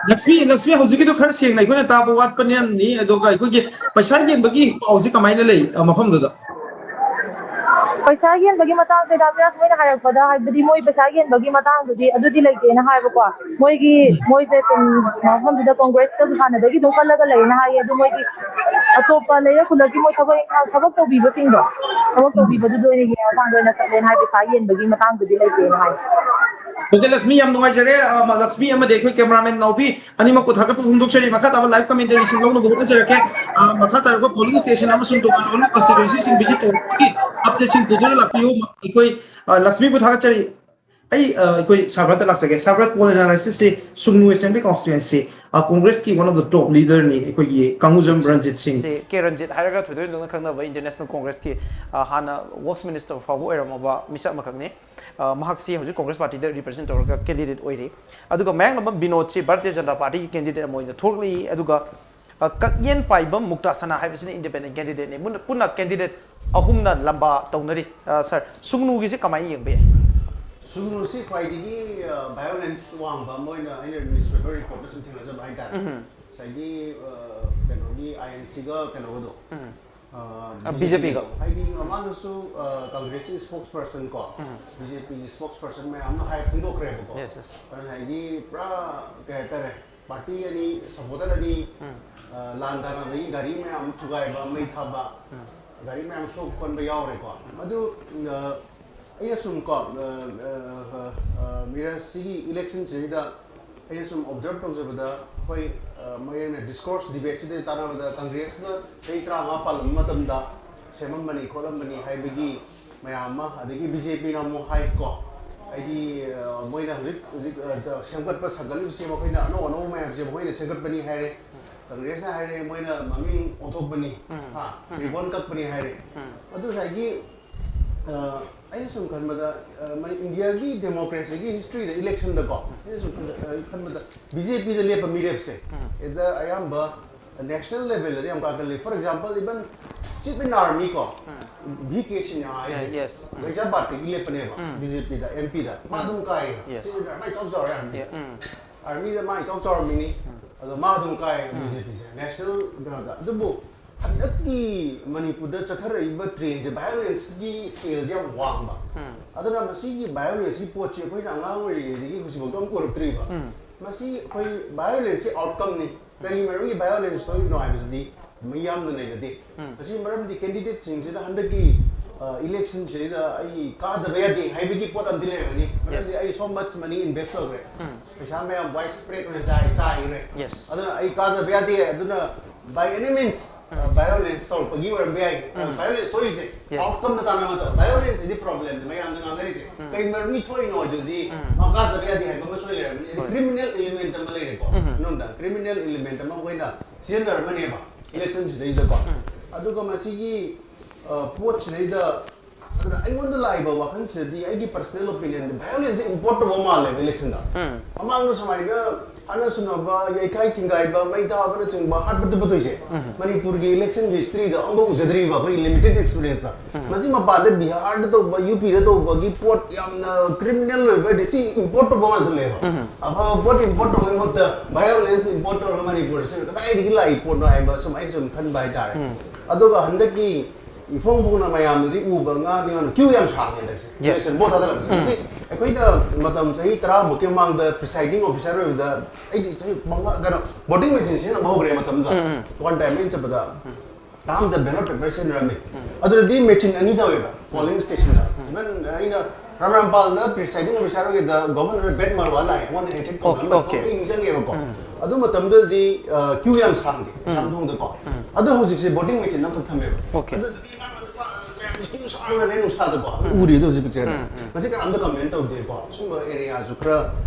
ꯂꯛꯁꯃꯤ, ꯂꯛꯁꯃꯤ, ꯍꯧꯖꯤꯛꯀꯤꯗꯣ ꯈꯔ ꯁꯦꯡꯅ ꯑꯩꯈꯣꯏꯅ ꯇꯥꯕ ꯋꯥꯠꯄꯅꯤ꯫ ꯑꯗꯨꯒ ꯑꯩꯈꯣꯏꯒꯤ ꯄꯩꯁꯥ ꯌꯦꯟꯕꯒꯤ ꯄꯥꯎꯁꯤ ꯀꯃꯥꯏꯅ ꯂꯩ, ꯑ, ꯃꯐꯝꯗꯨꯗ? ꯄꯩꯁꯥ ꯌꯦꯟꯕꯒꯤ ꯃꯇꯥꯡꯁꯦ ꯗꯥ ꯕꯤꯔꯥꯖ ꯃꯣꯏꯅ ꯍꯥꯏꯔꯛꯄꯗ, ꯍꯥꯏꯕꯗꯤ ꯃꯣꯏ ꯄꯩꯁꯥ ꯌꯦꯟꯕꯒꯤ ꯃꯇꯥꯡꯗꯨꯗꯤ ꯑꯗꯨꯗꯤ ꯂꯩꯇꯦꯅ ꯍꯥꯏꯕꯀꯣ꯫ ꯃꯣꯏꯒꯤ, ꯃꯣꯏꯁꯦ ꯁꯨꯝ ꯃꯐꯝꯗꯨꯗ ꯀꯣꯡꯒ꯭ꯔꯦꯁꯇꯁꯨ ꯍꯥꯟꯅꯗꯒꯤ ꯑꯗꯨꯝ ꯈꯜꯂꯒ ꯂꯩꯌꯦꯅ ꯍꯥꯏꯌꯦ꯫ ꯑꯗꯨ ꯃꯣꯏꯒꯤ ꯑꯇꯣꯞꯄ ꯂꯩꯔꯛ ꯈꯨꯜꯂꯛꯀꯤ ꯃꯣꯏ ꯊꯕꯛ ꯏꯪꯈꯥꯡ, ꯊꯕꯛ ꯇꯧꯕꯤꯕꯁꯤꯡꯗꯣ, ꯊꯕꯛ ꯇꯧꯕꯤꯕꯗꯨꯗ ꯑꯣꯏꯅ ꯌꯦꯡꯉꯀꯥꯟꯗ ꯑꯣꯏꯅ ꯆꯠꯂꯦꯅ ꯍꯥꯏ, ꯄꯩꯁꯥ ꯌꯦꯟꯕꯒꯤ ꯃꯇꯥꯡꯗꯨꯗꯤ ꯂꯩꯇꯦꯅ ꯍꯥꯏ꯫ ꯑꯣꯀꯦ, ꯂꯛꯁꯃꯤ, ꯌꯥꯝ ꯅꯨꯡꯉꯥꯏꯖꯔꯦ꯫ ꯑ, ꯂꯛꯁꯃꯤ ꯑꯃꯗꯤ ꯑꯩꯈꯣꯏ cameraman ꯅꯥꯎꯕꯤ ꯑꯅꯤꯃꯛꯄꯨ ꯊꯥꯒꯠꯄ ꯐꯣꯡꯗꯣꯛꯆꯔꯤ꯫ ꯃꯈꯥ ꯇꯥꯕ live commentary ꯁꯤꯡ ꯂꯧꯅꯕ ꯍꯣꯠꯅꯖꯔꯛꯀꯦ꯫ ꯑ, ꯃꯈꯥ ꯇꯥꯔꯛꯄ polling station ꯑꯃꯁꯨꯡ ꯇꯣꯉꯥꯟ ꯇꯣꯉꯥꯟꯕ constituency ꯁꯤꯡ visit ꯇꯧꯔꯛꯄꯒꯤ update ꯁꯤꯡ ꯄꯨꯗꯨꯅ ꯂꯥꯛꯄꯤꯌꯨ꯫ ꯑꯩꯈꯣꯏ, ꯑ, ꯂꯛꯁꯃꯤꯕꯨ ꯊꯥꯒꯠꯆꯔꯤ꯫ ꯑꯩ, ꯑ, ꯑꯩꯈꯣꯏ ꯁꯥꯔ ꯚꯔꯠꯇ ꯂꯥꯛꯆꯒꯦ꯫ ꯁꯥꯔ ꯚꯔꯠ, poll analysis ꯁꯤ ꯁꯨꯡꯅꯨ assembly constituency, ꯑ, ꯀꯣꯡꯒ꯭ꯔꯦꯁꯀꯤ one of the top leader ꯅꯤ ꯑꯩꯈꯣꯏꯒꯤ ꯀꯥꯡꯉꯨꯖꯝ ꯔꯟꯖꯤꯠ ꯁꯤꯡ꯫ ꯁꯤ ꯀꯦ ꯔꯟꯖꯤꯠ ꯍꯥꯏꯔꯒ ꯊꯣꯏꯗꯣꯛ ꯍꯦꯟꯗꯣꯛꯅ ꯈꯪꯅꯕ Indian National Congress ꯀꯤ, ꯑ, ꯍꯥꯟꯅ Works Minister ꯐꯥꯎꯕ ꯑꯣꯏꯔꯝꯃꯕ ꯃꯤꯁꯛ ꯑꯃꯈꯛꯅꯤ꯫ ꯑ, ꯃꯍꯥꯛꯁꯤ ꯍꯧꯖꯤꯛ Congress party ꯗ represent ꯇꯧꯔꯒ candidate ꯑꯣꯏꯔꯤ꯫ ꯑꯗꯨꯒ ꯃꯌꯥꯡꯂꯝꯕꯝ ꯕꯤꯅꯣꯗꯁꯤ ꯚꯥꯔꯇꯤꯌ ꯖꯅꯇꯥ ꯄꯥꯔꯇꯤꯒꯤ candidate ꯑꯃ ꯑꯣꯏꯅ ꯊꯣꯛꯂꯛꯏ꯫ ꯑꯗꯨꯒ, ꯑ, ꯀꯛꯌꯦꯟ ꯄꯥꯏꯕꯝ ꯃꯨꯛꯇꯥ ꯁꯅꯥ ꯍꯥꯏꯕꯁꯤꯅ independent candidate ꯅꯤ꯫ ꯃꯨꯟꯅ-, ꯄꯨꯟꯅ candidate ꯑꯍꯨꯝꯅ ꯂꯝꯕꯥ ꯇꯧꯅꯔꯤ꯫ ꯑ, ꯁꯥꯔ, ꯁꯨꯡꯅꯨꯒꯤꯁꯤ ꯀꯃꯥꯏꯅ ꯌꯦꯡꯕ ꯌꯥꯏ? ꯁꯨꯡꯅꯨꯁꯤ ꯈ꯭ꯋꯥꯏꯗꯒꯤ, ꯑ, violence ꯋꯥꯡꯕ ꯑꯃ ꯑꯣꯏꯅ ꯑꯩꯅ newspaper report ꯇ ꯁꯨꯝ ꯊꯦꯡꯅꯖꯕ ꯍꯥꯏꯇꯥꯔꯦ꯫ ꯎꯝ꯫ ꯉꯁꯥꯏꯒꯤ, ꯑ, ꯀꯩꯅꯣꯒꯤ ꯑꯥꯏ ꯑꯦꯟ ꯁꯤꯒ ꯀꯩꯅꯣꯒꯗꯣ, ꯎꯝ꯫ ꯑ, ꯑ, ꯕꯤ ꯖꯦ ꯄꯤꯒ꯫ ꯕꯤ ꯖꯦ ꯄꯤꯒ꯫ ꯍꯥꯏꯗꯤ ꯃꯃꯥꯡꯗꯁꯨ, ꯑ, ꯀꯪꯒ꯭ꯔꯦꯁꯀꯤ spokesperson ꯀꯣ, ꯎꯝ꯫ ꯕꯤ ꯖꯦ ꯄꯤꯒꯤ spokesperson ꯃꯌꯥꯝꯅ ꯍꯥꯏ ꯐꯣꯡꯗꯣꯛꯈ꯭ꯔꯦꯕꯀꯣ꯫ Yes, yes꯫ ꯑꯗꯨꯅ ꯉꯁꯥꯏꯒꯤ ꯄꯨꯔꯥ ꯀꯩ ꯍꯥꯏꯇꯥꯔꯦ, party ꯑꯅꯤ, supporter ꯑꯅꯤ, ꯎꯝ꯫ ꯑ, ꯂꯥꯟ ꯇꯥꯅꯕꯒꯤ ꯒꯥꯔꯤ ꯃꯌꯥꯝ ꯊꯨꯒꯥꯏꯕ, ꯃꯩ ꯊꯥꯕ, ꯎꯝ꯫ ꯒꯥꯔꯤ ꯃꯌꯥꯝ ꯁꯣꯛ ꯄꯟꯕ ꯌꯥꯎꯔꯦꯀꯣ꯫ ꯎꯝ꯫ ꯑꯗꯨ, ꯑ, ꯑꯩꯅ ꯁꯨꯝ ꯀꯣ, ꯑ, ꯑ, ꯑ, ꯑ, ꯃꯤꯔꯥꯖ ꯁꯤꯒꯤ election ꯁꯤꯗꯩꯗ ꯑꯩꯅ ꯁꯨꯝ observe ꯇꯧꯖꯕꯗ, ꯑꯩꯈꯣꯏ, ꯑ, ꯃꯌꯦꯡꯅ discourse debate ꯁꯤꯗ ꯇꯥꯟꯅꯕꯗ ꯀꯪꯒ꯭ꯔꯦꯁꯅ ꯆꯍꯤ ꯇꯔꯥꯃꯉꯥ ꯄꯥꯜꯂꯝꯕ ꯃꯇꯝꯗ ꯁꯦꯝꯃꯝꯕꯅꯤ ꯈꯣꯠꯂꯝꯕꯅꯤ ꯍꯥꯏꯕꯒꯤ ꯃꯌꯥꯝ ꯑꯃ, ꯑꯗꯒꯤ ꯕꯤ ꯖꯦ ꯄꯤꯅ ꯑꯃꯨꯛ ꯍꯥꯏ ꯀꯣ, ꯍꯥꯏꯗꯤ, ꯑ, ꯃꯣꯏꯅ ꯍꯧꯖꯤꯛ, ꯍꯧꯖꯤꯛ, ꯑ, ꯁꯦꯝꯒꯠꯄ ꯁꯥꯒꯠꯂꯤꯕꯁꯦ ꯃꯈꯣꯏꯅ ꯑꯅꯧ ꯑꯅꯧꯕ ꯃꯌꯥꯝꯁꯦ ꯃꯈꯣꯏꯅ ꯁꯦꯝꯒꯠꯄꯅꯤ ꯍꯥꯏꯔꯦ꯫ ꯀꯪꯒ꯭ꯔꯦꯁꯅ ꯍꯥꯏꯔꯦ, ꯃꯣꯏꯅ ꯃꯃꯤꯡ ꯑꯣꯟꯊꯣꯛꯄꯅꯤ, ꯍꯥ, ꯔꯤꯕꯣꯟ ꯀꯛꯄꯅꯤ ꯍꯥꯏꯔꯦ꯫ ꯑꯗꯨ ꯉꯁꯥꯏꯒꯤ, ꯑ, ꯑꯩꯅ ꯁꯨꯝ ꯈꯟꯕꯗ, ꯑ, ꯃꯅꯤ-, ꯏꯟꯗꯤꯌꯥꯒꯤ ꯗꯦꯃꯣꯀ꯭ꯔꯦꯁꯤꯒꯤ ꯍꯤꯁꯇ꯭ꯔꯤꯗ ꯏꯂꯦꯛꯁꯟꯗꯀꯣ, ꯑꯩꯅ ꯁꯨꯝ ꯈꯟꯕꯗ, ꯑ, ꯈꯟꯕꯗ ꯕꯤ ꯖꯦ ꯄꯤꯗ ꯂꯦꯞꯄ ꯃꯤꯔꯦꯞꯁꯦ ꯍꯦꯛꯇ ꯑꯌꯥꯝꯕ ꯅꯦꯁꯅꯦꯜ ꯂꯦꯚꯦꯜꯗꯗꯤ ꯌꯥꯝ ꯀꯥꯀꯜꯂꯤ꯫ ꯐꯣꯔ ꯑꯦꯛꯖꯥꯝꯄꯜ, ꯏꯚꯟ ꯆꯤꯐ ꯏꯟ ꯑꯥꯔꯃꯤ ꯀꯣ, ꯚꯤ ꯀꯦ ꯁꯤꯟꯍꯥ ꯍꯥꯏꯁꯦ, ꯌꯦꯁ꯫ ꯎꯝ꯫ ꯒꯩꯖꯥꯕꯥꯗꯇꯒꯤ ꯂꯦꯞꯄꯅꯦꯕ, ꯎꯝ꯫ ꯕꯤ ꯖꯦ ꯄꯤꯗ, ꯑꯦꯝ ꯄꯤꯗ꯫ ꯃꯥ ꯑꯗꯨꯝ ꯀꯥꯏꯌꯦ꯫ ꯌꯦꯁ꯫ ꯁꯤꯁꯦ ꯃꯥ ꯏꯆꯥꯎ ꯆꯥꯎꯔꯦ ꯑꯥꯔꯃꯤꯗ꯫ ꯎꯝ꯫ ꯑꯥꯔꯃꯤꯗ ꯃꯥ ꯏꯆꯥꯎ ꯆꯥꯎꯔꯝꯃꯤꯅꯤ꯫ ꯑꯗꯣ ꯃꯥ ꯑꯗꯨꯝ ꯀꯥꯏꯌꯦ ꯎꯝ꯫ ꯕꯤ ꯖꯦ ꯄꯤꯁꯦ ꯅꯦꯁꯅꯦꯜ ꯀꯩꯅꯣꯗ꯫ ꯑꯗꯨꯕꯨ ꯍꯟꯗꯛꯀꯤ ꯃꯅꯤꯄꯨꯔꯗ ꯆꯠꯊꯔꯛꯏꯕ ꯇ꯭ꯔꯦꯟꯁꯦ, ꯚꯥꯏꯑꯣꯂꯦꯟꯁꯀꯤ ꯁ꯭ꯀꯦꯜꯁꯦ ꯌꯥꯝ ꯋꯥꯡꯕ꯫ ꯎꯝ꯫ ꯑꯗꯨꯅ ꯃꯁꯤꯒꯤ ꯚꯥꯏꯑꯣꯂꯦꯟꯁꯀꯤ ꯄꯣꯠꯁꯦ ꯑꯩꯈꯣꯏꯅ ꯑꯉꯥꯡ ꯑꯣꯏꯔꯤꯉꯩꯗꯒꯤ ꯍꯧꯖꯤꯛꯐꯥꯎꯗ ꯑꯃꯨꯛ ꯎꯔꯛꯇ꯭ꯔꯤꯕ꯫ ꯎꯝ꯫ ꯃꯁꯤ ꯑꯩꯈꯣꯏ ꯚꯥꯏꯑꯣꯂꯦꯟꯁꯁꯤ ꯑꯥꯎꯠꯀꯝꯅꯤ꯫ ꯀꯔꯤ ꯃꯔꯝꯒꯤ ꯚꯥꯏꯑꯣꯂꯦꯟꯁ ꯊꯣꯛꯏꯕꯅꯣ ꯍꯥꯏꯕꯁꯤꯗꯤ ꯃꯤꯌꯥꯝꯅ ꯅꯩꯅꯗꯦ꯫ ꯎꯝ꯫ ꯃꯁꯤ ꯃꯔꯝꯗꯤ ꯀꯦꯟꯗꯤꯗꯦꯠꯁꯤꯡꯁꯤꯅ ꯍꯟꯗꯛꯀꯤ, ꯑ, ꯏꯂꯦꯛꯁꯟꯁꯤꯗ ꯑꯩ ꯀꯥꯗꯕ ꯌꯥꯗꯦ ꯍꯥꯏꯕꯒꯤ ꯄꯣꯠ ꯑꯃꯗꯤ ꯂꯩꯔꯝꯒꯅꯤ꯫ ꯃꯔꯝꯗꯤ ꯌꯦꯁ꯫ ꯑꯩ so much money invest ꯇꯧꯈ꯭ꯔꯦ꯫ ꯎꯝ꯫ ꯄꯩꯁꯥ ꯃꯌꯥꯝ ꯋꯥꯏꯗ ꯁ꯭ꯄ꯭ꯔꯦꯗ ꯑꯣꯏꯅ ꯆꯥꯏ-, ꯆꯥꯏꯈ꯭ꯔꯦ꯫ ꯌꯦꯁ꯫ ꯑꯗꯨꯅ ꯑꯩ ꯀꯥꯗꯕ ꯌꯥꯗꯦ꯫ ꯑꯗꯨꯅ by any means, ꯑ, ꯚꯥꯏꯑꯣꯂꯦꯟꯁ ꯇꯧꯔꯛꯄꯒꯤ ꯑꯣꯏꯔꯝꯕ ꯌꯥꯏ꯫ ꯑ, ꯎꯝ꯫ Violence ꯊꯣꯛꯏꯁꯦ yes. ꯑꯥꯎꯠꯀꯝꯗ ꯇꯥꯟꯅꯕ ꯃꯇꯝꯗ ꯚꯥꯏꯑꯣꯂꯦꯟꯁꯁꯤꯗꯤ ꯄ꯭ꯔꯣꯕ꯭ꯂꯦꯝꯅꯤ ꯃꯌꯥꯝꯅ ꯉꯥꯡꯅꯔꯤꯁꯦ꯫ ꯎꯝ꯫ ꯀꯩ ꯃꯔꯝꯒꯤ ꯊꯣꯛꯏꯅꯣ ꯑꯗꯨꯗꯤ ꯎꯝ꯫ ꯃꯥ ꯀꯥꯗꯕ ꯌꯥꯗꯦ ꯍꯥꯏꯕ ꯑꯃ ꯁꯣꯏ ꯂꯩꯔꯝꯃꯅꯤ꯫ ꯍꯣꯏ꯫ ꯀ꯭ꯔꯤꯃꯤꯅꯦꯜ ꯏꯂꯤꯃꯦꯟꯠ ꯑꯃ ꯂꯩꯔꯦꯀꯣ꯫ ꯎꯝ꯫ ꯃꯅꯨꯡꯗ ꯀ꯭ꯔꯤꯃꯤꯅꯦꯜ ꯏꯂꯤꯃꯦꯟꯠ ꯑꯃ ꯑꯩꯈꯣꯏꯅ ꯁꯤꯖꯤꯟꯅꯔꯝꯃꯅꯦꯕ ꯏꯂꯦꯛꯁꯟꯁꯤꯗꯩꯗꯀꯣ꯫ ꯎꯝ꯫ ꯑꯗꯨꯒ ꯃꯁꯤꯒꯤ, ꯑ, ꯄꯣꯠꯁꯤꯗꯩꯗ, ꯑꯗꯨꯅ ꯑꯩꯉꯣꯟꯗ ꯂꯥꯛꯏꯕ ꯋꯥꯈꯜꯁꯤꯗꯗꯤ, ꯑꯩꯒꯤ ꯄꯔꯁꯅꯦꯜ ꯑꯣꯄꯤꯅꯤꯌꯟꯗ, ꯚꯥꯏꯑꯣꯂꯦꯟꯁꯁꯦ ꯏꯝꯄꯣꯔꯠ ꯇꯧꯕ ꯃꯥꯜꯂꯦꯕ ꯏꯂꯦꯛꯁꯟꯗ꯫ ꯎꯝ꯫ ꯃꯃꯥꯡꯗ ꯁꯨꯃꯥꯏꯅ ꯍꯥꯠꯅ ꯁꯨꯅꯕ, ꯌꯩꯈꯥꯏ ꯊꯤꯡꯒꯥꯏꯕ, ꯃꯩ ꯊꯥꯕꯅꯆꯤꯡꯕ, ꯍꯥꯠꯄ ꯇꯨꯞꯄ ꯇꯧꯏꯁꯦ, ꯎꯝ꯫ ꯃꯅꯤꯄꯨꯔꯒꯤ ꯏꯂꯦꯛꯁꯟꯒꯤ ꯍꯤꯁꯇ꯭ꯔꯤꯗ ꯑꯃꯨꯛꯐꯥꯎ ꯎꯖꯗ꯭ꯔꯤꯕ ꯑꯩꯈꯣꯏꯒꯤ ꯂꯤꯃꯤꯇꯦꯠ ꯑꯦꯛꯁꯄꯤꯔꯤꯌꯦꯟꯁꯇ꯫ ꯎꯝ꯫ ꯃꯁꯤ ꯃꯄꯥꯟꯗ ꯕꯤꯍꯥꯔꯗ ꯇꯧꯕ, ꯌꯨ ꯄꯤꯗ ꯇꯧꯕꯒꯤ ꯄꯣꯠ ꯌꯥꯝꯅ ꯀ꯭ꯔꯤꯃꯤꯅꯦꯜ ꯑꯣꯏꯕ ꯍꯥꯏꯗꯤ ꯁꯤ ꯏꯝꯄꯣꯔꯠ ꯇꯧꯕ ꯃꯥꯟꯁꯤꯜꯂꯛꯑꯦꯕ꯫ ꯎꯝ꯫ ꯑꯐꯕ ꯄꯣꯠ ꯏꯝꯄꯣꯔꯠ ꯇꯧꯕꯒꯤ ꯃꯍꯨꯠꯇ ꯚꯥꯏꯑꯣꯂꯦꯟꯁ ꯏꯝꯄꯣꯔꯠ ꯇꯧꯔꯒ ꯃꯅꯤꯄꯨꯔꯗ ꯁꯤ ꯀꯗꯥꯏꯗꯒꯤ ꯂꯥꯛꯏ ꯄꯣꯠꯅꯣ ꯍꯥꯏꯕ ꯁꯨꯝ ꯑꯩꯅ ꯁꯨꯝ ꯈꯟꯕ ꯍꯥꯏꯇꯥꯔꯦ꯫ ꯎꯝ꯫ ꯑꯗꯨꯒ ꯍꯟꯗꯛꯀꯤ ꯏꯐꯣꯡ ꯐꯣꯡꯅ ꯃꯌꯥꯝꯅꯗꯤ ꯎꯕ ꯉꯥꯡꯗꯤ ꯉꯥꯡꯅ ꯀ꯭ꯌꯨ ꯌꯥꯝ ꯁꯥꯡꯉꯦ ꯍꯟꯗꯛꯁꯦ꯫ ꯌꯦꯁ꯫ ꯏꯂꯦꯛꯁꯟ ꯚꯣꯠ ꯊꯥꯗꯔꯛꯄꯁꯦ꯫ ꯎꯝ꯫ ꯃꯁꯤ ꯑꯩꯈꯣꯏꯅ ꯃꯇꯝ ꯆꯍꯤ ꯇꯔꯥꯃꯨꯛꯀꯤ ꯃꯃꯥꯡꯗ ꯄ꯭ꯔꯤꯁꯥꯏꯗꯤꯡ ꯑꯣꯐꯤꯁꯥꯔ ꯑꯣꯏꯕꯗ ꯑꯩꯗꯤ ꯆꯍꯤ ꯃꯉꯥ, ꯀꯩꯅꯣ, ꯚꯣꯇꯤꯡ ꯃꯦꯆꯤꯟ ꯁꯤꯖꯤꯟꯅꯕ ꯍꯧꯈ꯭ꯔꯦ ꯃꯇꯝꯗꯨꯗ꯫ ꯎꯝ, ꯎꯝ꯫ ꯋꯥꯟ ꯇꯥꯏꯝ ꯑꯩꯅ ꯆꯠꯄꯗ ꯎꯝ꯫ ꯑꯍꯥꯟꯕꯗ ꯕꯦꯂꯣꯠ ꯄꯦꯄꯔ ꯁꯤꯖꯤꯟꯅꯔꯝꯃꯤ꯫ ꯎꯝ꯫ ꯑꯗꯨꯗꯗꯤ ꯃꯦꯆꯤꯟ ꯑꯅꯤ ꯇꯧꯋꯦꯕ, ꯎꯝ꯫ ꯄꯣꯂꯤꯡ ꯁ꯭ꯇꯦꯁꯟꯗ꯫ ꯎꯝ꯫ ꯏꯚꯟ ꯑꯩꯅ ꯔꯝꯔꯥꯝꯄꯥꯜꯗ ꯄ꯭ꯔꯤꯁꯥꯏꯗꯤꯡ ꯑꯣꯐꯤꯁꯥꯔ ꯑꯣꯏꯒꯦꯗ ꯒꯣꯚꯔꯅꯔ ꯕꯦꯠ ꯃꯥꯔꯋꯥ ꯂꯥꯛꯑꯦ, ꯋꯥꯟ ꯑꯦꯛꯁꯤꯠ ꯄꯣꯜ ꯑꯣꯀꯦ, ꯑꯃ ꯑꯣꯀꯦ꯫ ꯑꯩ ꯅꯤꯡꯁꯤꯡꯉꯦꯕꯀꯣ꯫ ꯎꯝ꯫ ꯑꯗꯨ ꯃꯇꯝꯗꯨꯗꯗꯤ, ꯑ, ꯀ꯭ꯌꯨ ꯌꯥꯝ ꯁꯥꯡꯗꯦ, ꯎꯝ꯫ ꯁꯥꯡꯗꯣꯡꯗꯀꯣ꯫ ꯎꯝ꯫ ꯑꯗꯣ ꯍꯧꯖꯤꯛꯁꯦ ꯚꯣꯇꯤꯡ ꯃꯦꯆꯤꯟ ꯑꯃꯈꯛ ꯊꯝꯃꯦꯕ꯫ ꯑꯣꯀꯦ꯫ ꯑꯗꯨꯗꯨꯗꯤ ꯏꯃꯥ ꯅꯨꯄꯥ ꯃꯌꯥꯝꯁꯦ ꯀ꯭ꯌꯨ ꯁꯥꯡꯅ ꯂꯩ ꯅꯨꯡꯁꯥꯗꯀꯣ꯫ ꯎꯝ꯫ ꯎꯔꯤꯗꯣ ꯍꯧꯖꯤꯛ ꯄꯤꯛꯆꯔꯗ꯫ ꯎꯝ, ꯎꯝ꯫ ꯃꯁꯤ ꯀꯅꯥꯝꯇ ꯀꯝꯄ꯭ꯂꯦꯟ ꯇꯧꯗꯦꯀꯣ꯫ ꯁꯨꯝꯕ ꯑꯦꯔꯤꯌꯥꯁꯨ ꯈꯔ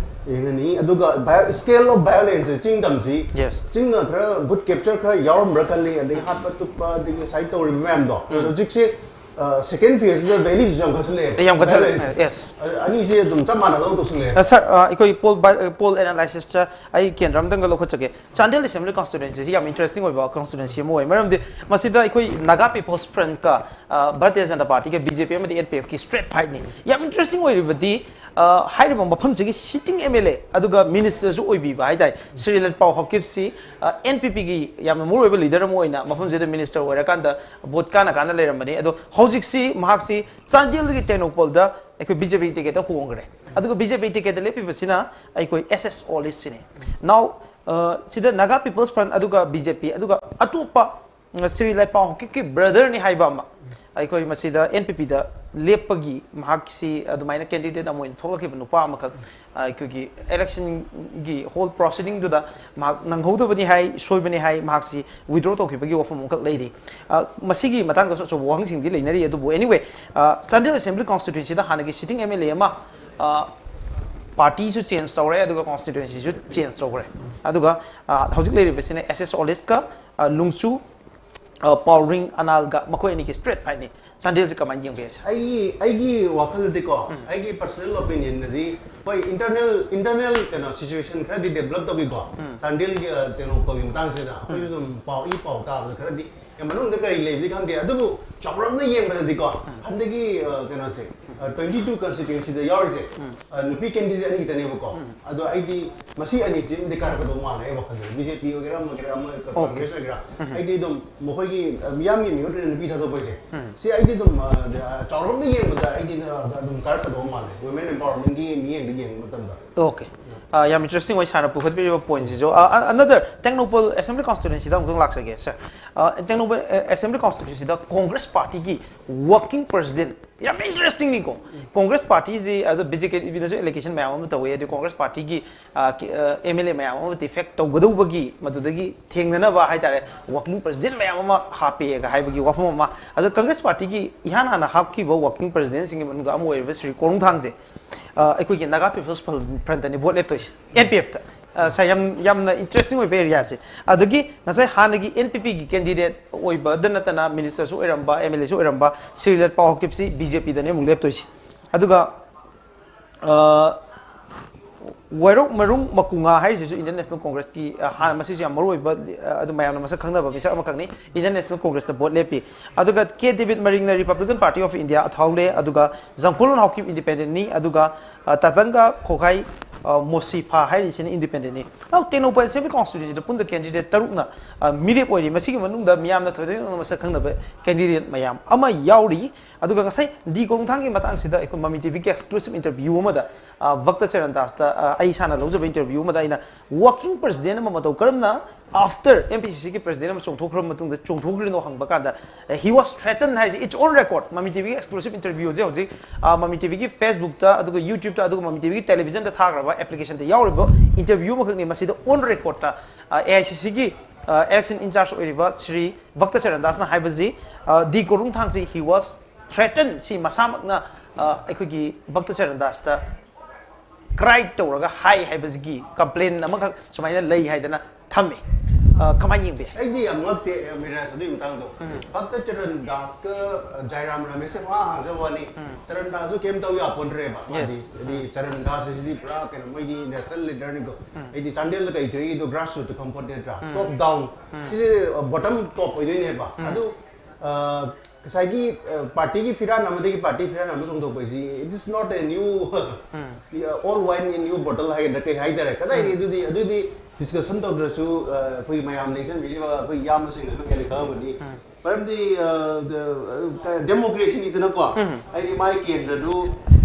ꯌꯦꯡꯍꯟꯅꯤꯡꯉꯤ꯫ ꯑꯗꯨꯒ scale of violence, ꯆꯤꯡꯗꯝꯁꯤ, Yes. ꯆꯤꯡꯅ ꯈꯔ ꯕꯨꯠ ꯀꯦꯞꯆꯔ ꯈꯔ ꯌꯥꯎꯔꯝꯕ꯭ꯔꯥ ꯈꯜꯂꯤ, ꯑꯗꯩ ꯍꯥꯠꯄ ꯇꯨꯞꯄ ꯑꯗꯒꯤ ꯉꯁꯥꯏ ꯇꯧꯔꯤꯕ ꯃꯌꯥꯝꯗꯣ꯫ ꯑꯗꯣ ꯍꯧꯖꯤꯛꯁꯦ ꯁꯦꯀꯦꯟ ꯐꯦꯁꯁꯤꯗ ꯚꯦꯂꯤꯁꯨ ꯌꯥꯝꯈꯠꯁꯜꯂꯛꯑꯦ꯫ ꯌꯥꯝꯈꯠꯆꯜꯂꯦ, Violence. yes. ꯑ, ꯑꯅꯤꯁꯦ ꯑꯗꯨꯝ ꯆꯞ ꯃꯥꯟꯅꯕ ꯑꯃ ꯇꯧꯁꯜꯂꯛꯑꯦ꯫ ꯁꯥꯔ, ꯑꯩꯈꯣꯏ ꯄꯣꯜ ꯄꯣꯜ ꯑꯦꯅꯥꯂꯥꯏꯁꯤꯁꯇ ꯑꯩ ꯀꯦꯟꯗ꯭ꯔ ꯑꯃꯇꯪꯒ ꯂꯧꯈꯠꯆꯒꯦ꯫ ꯆꯥꯟꯗꯦꯜ ꯑꯦꯁꯦꯝꯕ꯭ꯂꯤ ꯀꯣꯟꯁꯇꯤꯇ꯭ꯋꯦꯟꯁꯤꯁꯤ ꯌꯥꯝ ꯏꯟꯇꯔꯦꯁꯇꯤꯡ ꯑꯣꯏꯕ ꯀꯣꯟꯁꯇꯤꯇ꯭ꯋꯦꯟꯁꯤ ꯑꯃ ꯑꯣꯏ꯫ ꯃꯔꯝꯗꯤ ꯃꯁꯤꯗ ꯑꯩꯈꯣꯏ Naga peoples ꯐ꯭ꯔꯟꯠꯀ Bharatiya Janata ꯄꯥꯔꯇꯤꯒ B J ꯄꯤ ꯑꯃꯗꯤ ꯑꯦꯟ ꯄꯤ ꯑꯦꯐꯀꯤ ꯁ꯭ꯇ꯭ꯔꯦꯠ ꯐꯥꯏꯠꯅꯤ꯫ ꯌꯥꯝ ꯏꯟꯇꯔꯦꯁꯇꯤꯡ ꯑꯣꯏꯔꯤꯕꯗꯤ, ꯍꯥꯏꯔꯤꯕ ꯃꯐꯝꯁꯤꯒꯤ ꯁꯤꯇꯤꯡ ꯑꯦꯝ ꯑꯦꯜ ꯑꯦ ꯑꯗꯨꯒ ꯃꯤꯅꯤꯁꯇꯔꯁꯨ ꯑꯣꯏꯕꯤꯕ ꯍꯥꯏꯇꯥꯔꯦ, ꯁ꯭ꯔꯤ ꯂꯟꯄꯥꯎ ꯍꯣꯀꯤꯞꯁꯤ ꯑꯦꯟ ꯄꯤ ꯄꯤꯒꯤ ꯌꯥꯝꯅ ꯃꯔꯨꯑꯣꯏꯕ ꯂꯤꯗꯔ ꯑꯃ ꯑꯣꯏꯅ ꯃꯐꯝꯁꯤꯗ ꯃꯤꯅꯤꯁꯇꯔ ꯑꯣꯏꯔꯀꯥꯟꯗ ꯚꯣꯠ ꯀꯥꯟꯅ ꯀꯥꯟꯅ ꯂꯩꯔꯝꯕꯅꯤ꯫ ꯑꯗꯣ ꯍꯧꯖꯤꯛꯁꯤ ꯃꯍꯥꯛꯁꯤ ꯆꯥꯟꯗꯦꯜꯗꯒꯤ ꯇꯦꯡꯅꯧꯄꯜꯗ ꯑꯩꯈꯣꯏ ꯕꯤ ꯖꯦ ꯄꯤ ꯇꯤꯀꯦꯠꯇ ꯍꯣꯡꯈ꯭ꯔꯦ꯫ ꯑꯗꯨꯒ ꯕꯤ ꯖꯦ ꯄꯤ ꯇꯤꯀꯦꯠꯇ ꯂꯦꯞꯄꯤꯕꯁꯤꯅ ꯑꯩꯈꯣꯏ ꯑꯦꯁ ꯑꯦꯁ ꯑꯣꯂꯤꯁꯁꯤꯅꯤ꯫ Now, ꯁꯤꯗ ꯅꯥꯒꯥ ꯄꯤꯄꯜꯁ ꯐ꯭ꯔꯟꯠ ꯑꯗꯨꯒ ꯕꯤ ꯖꯦ ꯄꯤ ꯑꯗꯨꯒ ꯑꯇꯣꯞꯄ ꯁ꯭ꯔꯤ ꯂꯩꯄꯥꯎ ꯍꯣꯀꯤꯞꯀꯤ ꯕ꯭ꯔꯗꯔꯅꯤ ꯍꯥꯏꯕ ꯑꯃ, ꯑꯩꯈꯣꯏ ꯃꯁꯤꯗ ꯑꯦꯟ ꯄꯤ ꯄꯤꯗ ꯂꯦꯞꯄꯒꯤ ꯃꯍꯥꯛꯁꯤ ꯑꯗꯨꯃꯥꯏꯅ ꯀꯦꯟꯗꯤꯗꯦꯠ ꯑꯃ ꯑꯣꯏꯅ ꯊꯣꯛꯂꯛꯈꯤꯕ ꯅꯨꯄꯥ ꯑꯃꯈꯛ ꯑꯩꯈꯣꯏꯒꯤ ꯏꯂꯦꯛꯁꯟꯒꯤ ꯍꯣꯜ ꯄ꯭ꯔꯣꯁꯤꯗꯤꯡꯗꯨꯗ ꯃꯍꯥꯛ ꯅꯪꯍꯧꯗꯕꯅꯤ ꯍꯥꯏ, ꯁꯣꯏꯕꯅꯤ ꯍꯥꯏ, ꯃꯍꯥꯛꯁꯤ ꯋꯤꯗ꯭ꯔꯣ ꯇꯧꯈꯤꯕꯒꯤ ꯋꯥꯐꯝ ꯑꯃꯈꯛ ꯂꯩꯔꯤ꯫ ꯃꯁꯤꯒꯤ ꯃꯇꯥꯡꯗꯁꯨ ꯑꯆꯧꯕ ꯋꯥꯍꯪꯁꯤꯡꯗꯤ ꯂꯩꯅꯔꯤ꯫ ꯑꯗꯨꯕꯨ anyway, ꯆꯥꯟꯗꯦꯜ ꯑꯦꯁꯦꯝꯕ꯭ꯂꯤ ꯀꯣꯟꯁꯇꯤꯇ꯭ꯋꯦꯟꯁꯤꯗ ꯍꯥꯟꯅꯒꯤ ꯁꯤꯇꯤꯡ ꯑꯦꯝ ꯑꯦꯜ ꯑꯦ ꯑꯃ, ꯄꯥꯔꯇꯤꯁꯨ ꯆꯦꯟꯖ ꯇꯧꯔꯦ, ꯑꯗꯨꯒ ꯀꯣꯟꯁꯇꯤꯇ꯭ꯋꯦꯟꯁꯤꯁꯨ ꯆꯦꯟꯖ ꯇꯧꯈ꯭ꯔꯦ꯫ ꯑꯗꯨꯒ ꯍꯧꯖꯤꯛ ꯂꯩꯔꯤꯕꯁꯤꯅ ꯑꯦꯁ ꯑꯦꯁ ꯑꯣꯂꯤꯁꯀ ꯂꯨꯡꯆꯨ ꯄꯥꯎꯔꯤꯡ ꯑꯅꯥꯜꯒ, ꯃꯈꯣꯏ ꯑꯅꯤꯒꯤ ꯁ꯭ꯇ꯭ꯔꯦꯠ ꯐꯥꯏꯠꯅꯤ꯫ ꯆꯥꯟꯗꯦꯜꯁꯦ ꯀꯃꯥꯏꯅ ꯌꯦꯡꯕ ꯌꯥꯏ, ꯁꯥꯔ? ꯑꯩꯒꯤ ꯑꯩꯒꯤ ꯋꯥꯈꯜꯗꯗꯤꯀꯣ, ꯑꯩꯒꯤ ꯄꯔꯁꯅꯦꯜ ꯑꯣꯄꯤꯅꯤꯌꯟꯗꯗꯤ, ꯍꯣꯏ, ꯏꯟꯇꯔꯅꯦꯜ ꯏꯟꯇꯔꯅꯦꯜ ꯀꯩꯅꯣ ꯁꯤꯆꯨꯋꯦꯁꯟ ꯈꯔꯗꯤ ꯗꯦꯕꯂꯞ ꯇꯧꯏꯀꯣ꯫ ꯆꯥꯟꯗꯦꯜꯒꯤ ꯇꯦꯡꯅꯧꯄꯜꯒꯤ ꯃꯇꯥꯡꯁꯤꯗ ꯑꯩꯈꯣꯏꯁꯨ ꯑꯗꯨꯝ ꯄꯥꯎ ꯏ ꯄꯥꯎ ꯇꯥꯕꯗ ꯈꯔꯗꯤ, ꯑꯦ, ꯃꯅꯨꯡꯗ ꯀꯔꯤ ꯂꯩꯕꯗꯤ ꯈꯪꯗꯦ, ꯑꯗꯨꯕꯨ ꯆꯥꯎꯔꯞꯅ ꯌꯦꯡꯕꯗꯗꯤꯀꯣ, ꯍꯟꯗꯛꯀꯤ ꯀꯩꯅꯣꯁꯦ, ꯇ꯭ꯋꯦꯟꯇꯤ ꯇꯨ ꯀꯟꯁꯇꯤꯇ꯭ꯋꯦꯟꯁꯤꯗ ꯌꯥꯎꯔꯤꯁꯦ, ꯅꯨꯄꯤ ꯀꯦꯟꯗꯤꯗꯦꯠ ꯑꯅꯤ ꯈꯛꯇꯅꯦꯕꯀꯣ꯫ ꯑꯗꯣ ꯑꯩꯗꯤ ꯃꯁꯤ ꯑꯅꯤꯁꯤꯃꯗꯤ ꯀꯥꯔꯛꯀꯗꯧ ꯃꯥꯜꯂꯦ ꯑꯩ ꯋꯥꯈꯜꯗꯗꯤ, ꯕꯤ ꯖꯦ ꯄꯤ ꯑꯣꯏꯒꯦꯔꯥ ꯑꯃ ꯑꯣꯏꯒꯦꯔꯥ ꯑꯃ ꯀꯣꯡꯒ꯭ꯔꯦꯁ ꯑꯣꯏꯒꯦꯔꯥ꯫ ꯑꯩꯗꯤ ꯑꯗꯨꯝ ꯃꯈꯣꯏꯒꯤ ꯃꯤꯌꯥꯝꯒꯤ ꯃꯤꯍꯨꯠ ꯑꯣꯏꯅ ꯅꯨꯄꯤ ꯊꯥꯗꯣꯛꯄ ꯍꯥꯏꯁꯦ, ꯁꯤ ꯑꯩꯗꯤ ꯑꯗꯨꯝ ꯆꯥꯎꯔꯞꯅ ꯌꯦꯡꯕꯗ ꯑꯩꯗꯤ ꯑꯗꯨꯝ ꯀꯥꯔꯛꯀꯗꯧ ꯃꯥꯜꯂꯦ, ꯋꯨꯃꯦꯟ ꯑꯦꯝꯄꯥꯋꯔꯃꯦꯟꯒꯤ ꯃꯤꯠꯌꯦꯡꯗ ꯌꯦꯡꯕ ꯃꯇꯝꯗ꯫ Okay. ꯌꯥꯝ ꯏꯟꯇꯔꯦꯁꯇꯤꯡ ꯑꯣꯏ ꯁꯥꯔꯅ ꯄꯨꯈꯠꯄꯤꯔꯤꯕ ꯄꯣꯏꯟꯁꯤꯁꯨ꯫ Another, ꯇꯦꯡꯅꯧꯄꯜ ꯑꯦꯁꯦꯝꯕ꯭ꯂꯤ ꯀꯣꯟꯁꯇꯤꯇ꯭ꯋꯦꯟꯁꯤꯗ ꯑꯃꯨꯛꯇꯪ ꯂꯥꯛꯆꯒꯦ, ꯁꯥꯔ꯫ ꯇꯦꯡꯅꯧꯄꯜ ꯑꯦꯁꯦꯝꯕ꯭ꯂꯤ ꯀꯣꯟꯁꯇꯤꯇ꯭ꯋꯦꯟꯁꯤꯗ ꯀꯣꯡꯒ꯭ꯔꯦꯁ ꯄꯥꯔꯇꯤꯒꯤ ꯋꯥꯔꯀꯤꯡ ꯄ꯭ꯔꯦꯁꯤꯗꯦꯟꯠ, ꯌꯥꯝ ꯏꯟꯇꯔꯦꯁꯇꯤꯡꯅꯤꯀꯣ꯫ ꯀꯣꯡꯒ꯭ꯔꯦꯁ ꯄꯥꯔꯇꯤꯁꯤ, ꯑꯗꯣ ꯕꯤ ꯖꯦ ꯄꯤ ꯅꯁꯨ ꯑꯦꯂꯤꯒꯦꯁꯟ ꯃꯌꯥꯝ ꯑꯃ ꯇꯧꯋꯦ, ꯑꯗꯨ ꯀꯣꯡꯒ꯭ꯔꯦꯁ ꯄꯥꯔꯇꯤꯒꯤ ꯑꯦꯝ ꯑꯦꯜ ꯑꯦ ꯃꯌꯥꯝ ꯑꯃ ꯗꯤꯐꯦꯛ ꯇꯧꯒꯗꯧꯕꯒꯤ ꯃꯗꯨꯗꯒꯤ ꯊꯦꯡꯅꯅꯕ ꯍꯥꯏꯇꯥꯔꯦ, ꯋꯥꯔꯀꯤꯡ ꯄ꯭ꯔꯦꯁꯤꯗꯦꯟꯠ ꯃꯌꯥꯝ ꯑꯃ ꯍꯥꯞꯄꯦꯒ ꯍꯥꯏꯕꯒꯤ ꯋꯥꯐꯝ ꯑꯃ꯫ ꯑꯗꯣ ꯀꯪꯒ꯭ꯔꯦꯁ ꯄꯥꯔꯇꯤꯒꯤ ꯏꯍꯥꯟ ꯍꯥꯟꯅ ꯍꯥꯞꯈꯤꯕ ꯋꯥꯔꯀꯤꯡ ꯄ꯭ꯔꯦꯁꯤꯗꯦꯟꯠꯁꯤꯡꯒꯤ ꯃꯅꯨꯡꯗ ꯑꯃ ꯑꯣꯏꯔꯤꯕ ꯁ꯭ꯔꯤ ꯀꯣꯔꯨꯡꯊꯥꯡꯁꯦ, ꯑ, ꯑꯩꯈꯣꯏꯒꯤ Naga People's Frontꯅꯤ ꯚꯣꯠ ꯂꯦꯞꯇꯣꯏꯁꯦ, N P Fꯇ꯫ ꯑ, ꯁꯥꯔ, ꯌꯥꯝ, ꯌꯥꯝꯅ interesting ꯑꯣꯏꯕ areaꯁꯦ꯫ ꯑꯗꯒꯤ ꯉꯁꯥꯏ ꯍꯥꯟꯅꯒꯤ N P Pꯒꯤ candidateꯇ ꯅꯠꯇꯅ ministerꯁꯨ ꯑꯣꯏꯔꯝꯕ, M L Aꯁꯨ ꯑꯣꯏꯔꯝꯕ ꯁ꯭ꯔꯤ ꯂꯠꯄꯥ ꯍꯥꯎꯀꯤꯞꯁꯤ B J Pꯗꯅꯤ ꯑꯃꯨꯛ ꯂꯦꯞꯇꯣꯏꯁꯦ꯫ ꯑꯗꯨꯒ, ꯑ, ꯋꯥꯏꯔꯣꯛ ꯃꯔꯨꯡ ꯃꯀꯨꯉꯥ ꯍꯥꯏꯔꯤꯁꯤꯁꯨ Indian National Congressꯀꯤ, ꯑ, ꯍꯥꯟꯅ ꯃꯁꯤꯁꯨ ꯌꯥꯝ ꯃꯔꯨ ꯑꯣꯏꯕ, ꯑ, ꯑꯗꯨ ꯃꯌꯥꯝꯅ ꯃꯁꯛ ꯈꯪꯅꯕ ꯃꯤꯁꯛ ꯑꯃꯈꯛꯅꯤ꯫ Indian National Congressꯇ ꯚꯣꯠ ꯂꯦꯞꯄꯤ꯫ ꯑꯗꯨꯒ ꯀꯦ ꯗꯦꯕꯤꯠ ꯃꯔꯤꯡꯅ Republican Party of India ꯑꯊꯥꯎꯂꯦ, ꯑꯗꯨꯒ ꯖꯪꯈꯣꯂꯣꯟ ꯍꯥꯎꯀꯤꯞ Independentꯅꯤ, ꯑꯗꯨꯒ, ꯑ, ꯇꯥꯇꯪꯒ ꯈꯣꯈꯥꯏ, ꯑ, ꯃꯣꯁꯤꯐꯥ ꯍꯥꯏꯔꯤꯁꯤꯅ Independentꯅꯤ꯫ Now, ꯇꯦꯡꯅꯧꯄꯜ Assembly Constituencyꯗ ꯄꯨꯟꯅ candidate ꯇꯔꯨꯛꯅ, ꯑ, ꯃꯤꯔꯦꯞ ꯑꯣꯏꯔꯤ꯫ ꯃꯁꯤꯒꯤ ꯃꯅꯨꯡꯗ ꯃꯤꯌꯥꯝꯅ ꯊꯣꯏꯗꯣꯛ ꯍꯦꯟꯗꯣꯛꯅ ꯃꯁꯛ ꯈꯪꯅꯕ candidate ꯃꯌꯥꯝ ꯑꯃ ꯌꯥꯎꯔꯤ꯫ ꯑꯗꯨꯒ ꯉꯁꯥꯏ ꯗꯤ ꯀꯣꯔꯨꯡꯊꯥꯡꯒꯤ ꯃꯇꯥꯡꯁꯤꯗ ꯑꯩꯈꯣꯏ ꯃꯃꯤ ꯇꯤꯚꯤꯒꯤ exclusive interview ꯑꯃꯗ, ꯑ, ꯚꯛꯇ ꯆꯔꯟ ꯗꯥꯁꯇ, ꯑ, ꯑꯩ ꯏꯁꯥꯅ ꯂꯧꯖꯕ interview ꯑꯃꯗ ꯑꯩꯅ working president ꯑꯃ ꯃꯇꯧ ꯀꯔꯝꯅ after M P C Cꯒꯤ president ꯑꯃ ꯆꯣꯡꯊꯣꯛꯈ꯭ꯔꯕ ꯃꯇꯨꯡꯗ ꯆꯣꯡꯊꯣꯛꯈ꯭ꯔꯤꯅꯣ ꯍꯪꯕ ꯀꯥꯟꯗ, ꯑ, he was threatened ꯍꯥꯏꯁꯦ, it's on record꯫ ꯃꯃꯤ ꯇꯤꯚꯤꯒꯤ exclusive interviewꯁꯦ ꯍꯧꯖꯤꯛ, ꯑ, ꯃꯃꯤ ꯇꯤꯚꯤꯒꯤ Facebookꯇ ꯑꯗꯨꯒ YouTubeꯇ ꯑꯗꯨꯒ ꯃꯃꯤ ꯇꯤꯚꯤꯒꯤ televisionꯗ ꯊꯥꯈ꯭ꯔꯕ applicationꯗ ꯌꯥꯎꯔꯤꯕ interview ꯑꯃꯈꯛꯅꯤ꯫ ꯃꯁꯤꯗ on recordꯇ, ꯑ, A I C Cꯒꯤ, ꯑ, election in charge ꯑꯣꯏꯔꯤꯕ ꯁ꯭ꯔꯤ ꯚꯛꯇ ꯆꯔꯟ ꯗꯥꯁꯅ ꯍꯥꯏꯕꯁꯤ, ꯑ, ꯗꯤ ꯀꯣꯔꯨꯡꯊꯥꯡꯁꯤ he was threatened, ꯁꯤ ꯃꯁꯥꯃꯛꯅ, ꯑ, ꯑꯩꯈꯣꯏꯒꯤ ꯚꯛꯇ ꯆꯔꯟ ꯗꯥꯁꯇ cry ꯇꯧꯔꯒ ꯍꯥꯏ ꯍꯥꯏꯕꯁꯤꯒꯤ complaint ꯑꯃꯈꯛ ꯁꯨꯃꯥꯏꯅ ꯂꯩ ꯍꯥꯏꯗꯅ ꯊꯝꯃꯤ꯫ ꯑ, ꯀꯃꯥꯏꯅ ꯌꯦꯡꯕꯤ? ꯑꯩꯗꯤ ꯌꯥꯝ ꯉꯛꯇꯦ, ꯑ, ꯃꯤꯔꯥꯖ, ꯑꯗꯨꯒꯤ ꯃꯇꯥꯡꯗꯣ꯫ ꯎꯝ꯫ ꯚꯛꯇ ꯆꯔꯟ ꯗꯥꯁꯀ, ꯑ, ꯖꯥꯏꯔꯥꯝ ꯔꯥꯃꯦꯁꯀ ꯋꯥ ꯍꯥꯡꯖꯕ ꯋꯥꯅꯤ꯫ ꯎꯝ꯫ ꯆꯔꯟ ꯗꯥꯁꯁꯨ ꯀꯩꯝ ꯇꯧ ꯌꯥꯄꯣꯟꯗ꯭ꯔꯦꯕ꯫ Yes. ꯃꯥꯗꯤ, ꯍꯥꯏꯗꯤ ꯆꯔꯟ ꯗꯥꯁ ꯍꯥꯏꯁꯤꯗꯤ ꯄꯨꯔꯥ ꯀꯩꯅꯣ, ꯃꯣꯏꯗꯤ national leaderꯅꯤꯀꯣ꯫ ꯎꯝ꯫ ꯍꯥꯏꯗꯤ ꯆꯥꯟꯗꯦꯜꯗ ꯀꯩ ꯊꯣꯛꯏꯗꯣ grassrootꯇ ꯈꯪꯄꯣꯠ ꯅꯠꯇ꯭ꯔꯥ? ꯎꯝ꯫ Top down꯫ ꯎꯝ꯫ ꯁꯤꯗꯤ, ꯑ, bottom top ꯑꯣꯏꯗꯣꯏꯅꯦꯕ꯫ ꯎꯝ꯫ ꯑꯗꯨ, ꯑ, ꯉꯁꯥꯏꯒꯤ, ꯑ, partyꯒꯤ ꯐꯤꯔꯥꯟ ꯑꯃꯗꯒꯤ party ꯐꯤꯔꯥꯟ ꯑꯃ ꯆꯣꯡꯊꯣꯛꯄ ꯍꯥꯏꯁꯤ, it is not a new, um. Old wine in new bottle ꯍꯥꯏꯒꯗ꯭ꯔꯥ, ꯀꯩ ꯍꯥꯏꯇꯥꯔꯦ? ꯀꯗꯥꯏꯗꯒꯤ ꯎꯝ꯫ ꯑꯗꯨꯗꯤ, ꯑꯗꯨꯗꯤ discussion ꯇꯧꯗ꯭ꯔꯁꯨ, ꯑ, ꯑꯩꯈꯣꯏꯒꯤ ꯃꯌꯥꯝꯅ ꯏꯟꯁꯤꯟꯕꯤꯔꯤꯕ ꯑꯩꯈꯣꯏ ꯏꯌꯥꯝꯕꯁꯤꯡꯅꯁꯨ ꯍꯦꯟꯅ ꯈꯪꯉꯝꯒꯅꯤ꯫ ꯎꯝ꯫ ꯃꯔꯝꯗꯤ, ꯑ, ꯗ-, ꯑ, democracyꯅꯤꯗꯅꯀꯣ꯫ ꯎꯝ꯫ ꯍꯥꯏꯗꯤ ꯃꯥꯒꯤ ꯀꯦꯟꯗ꯭ꯔꯗꯨ,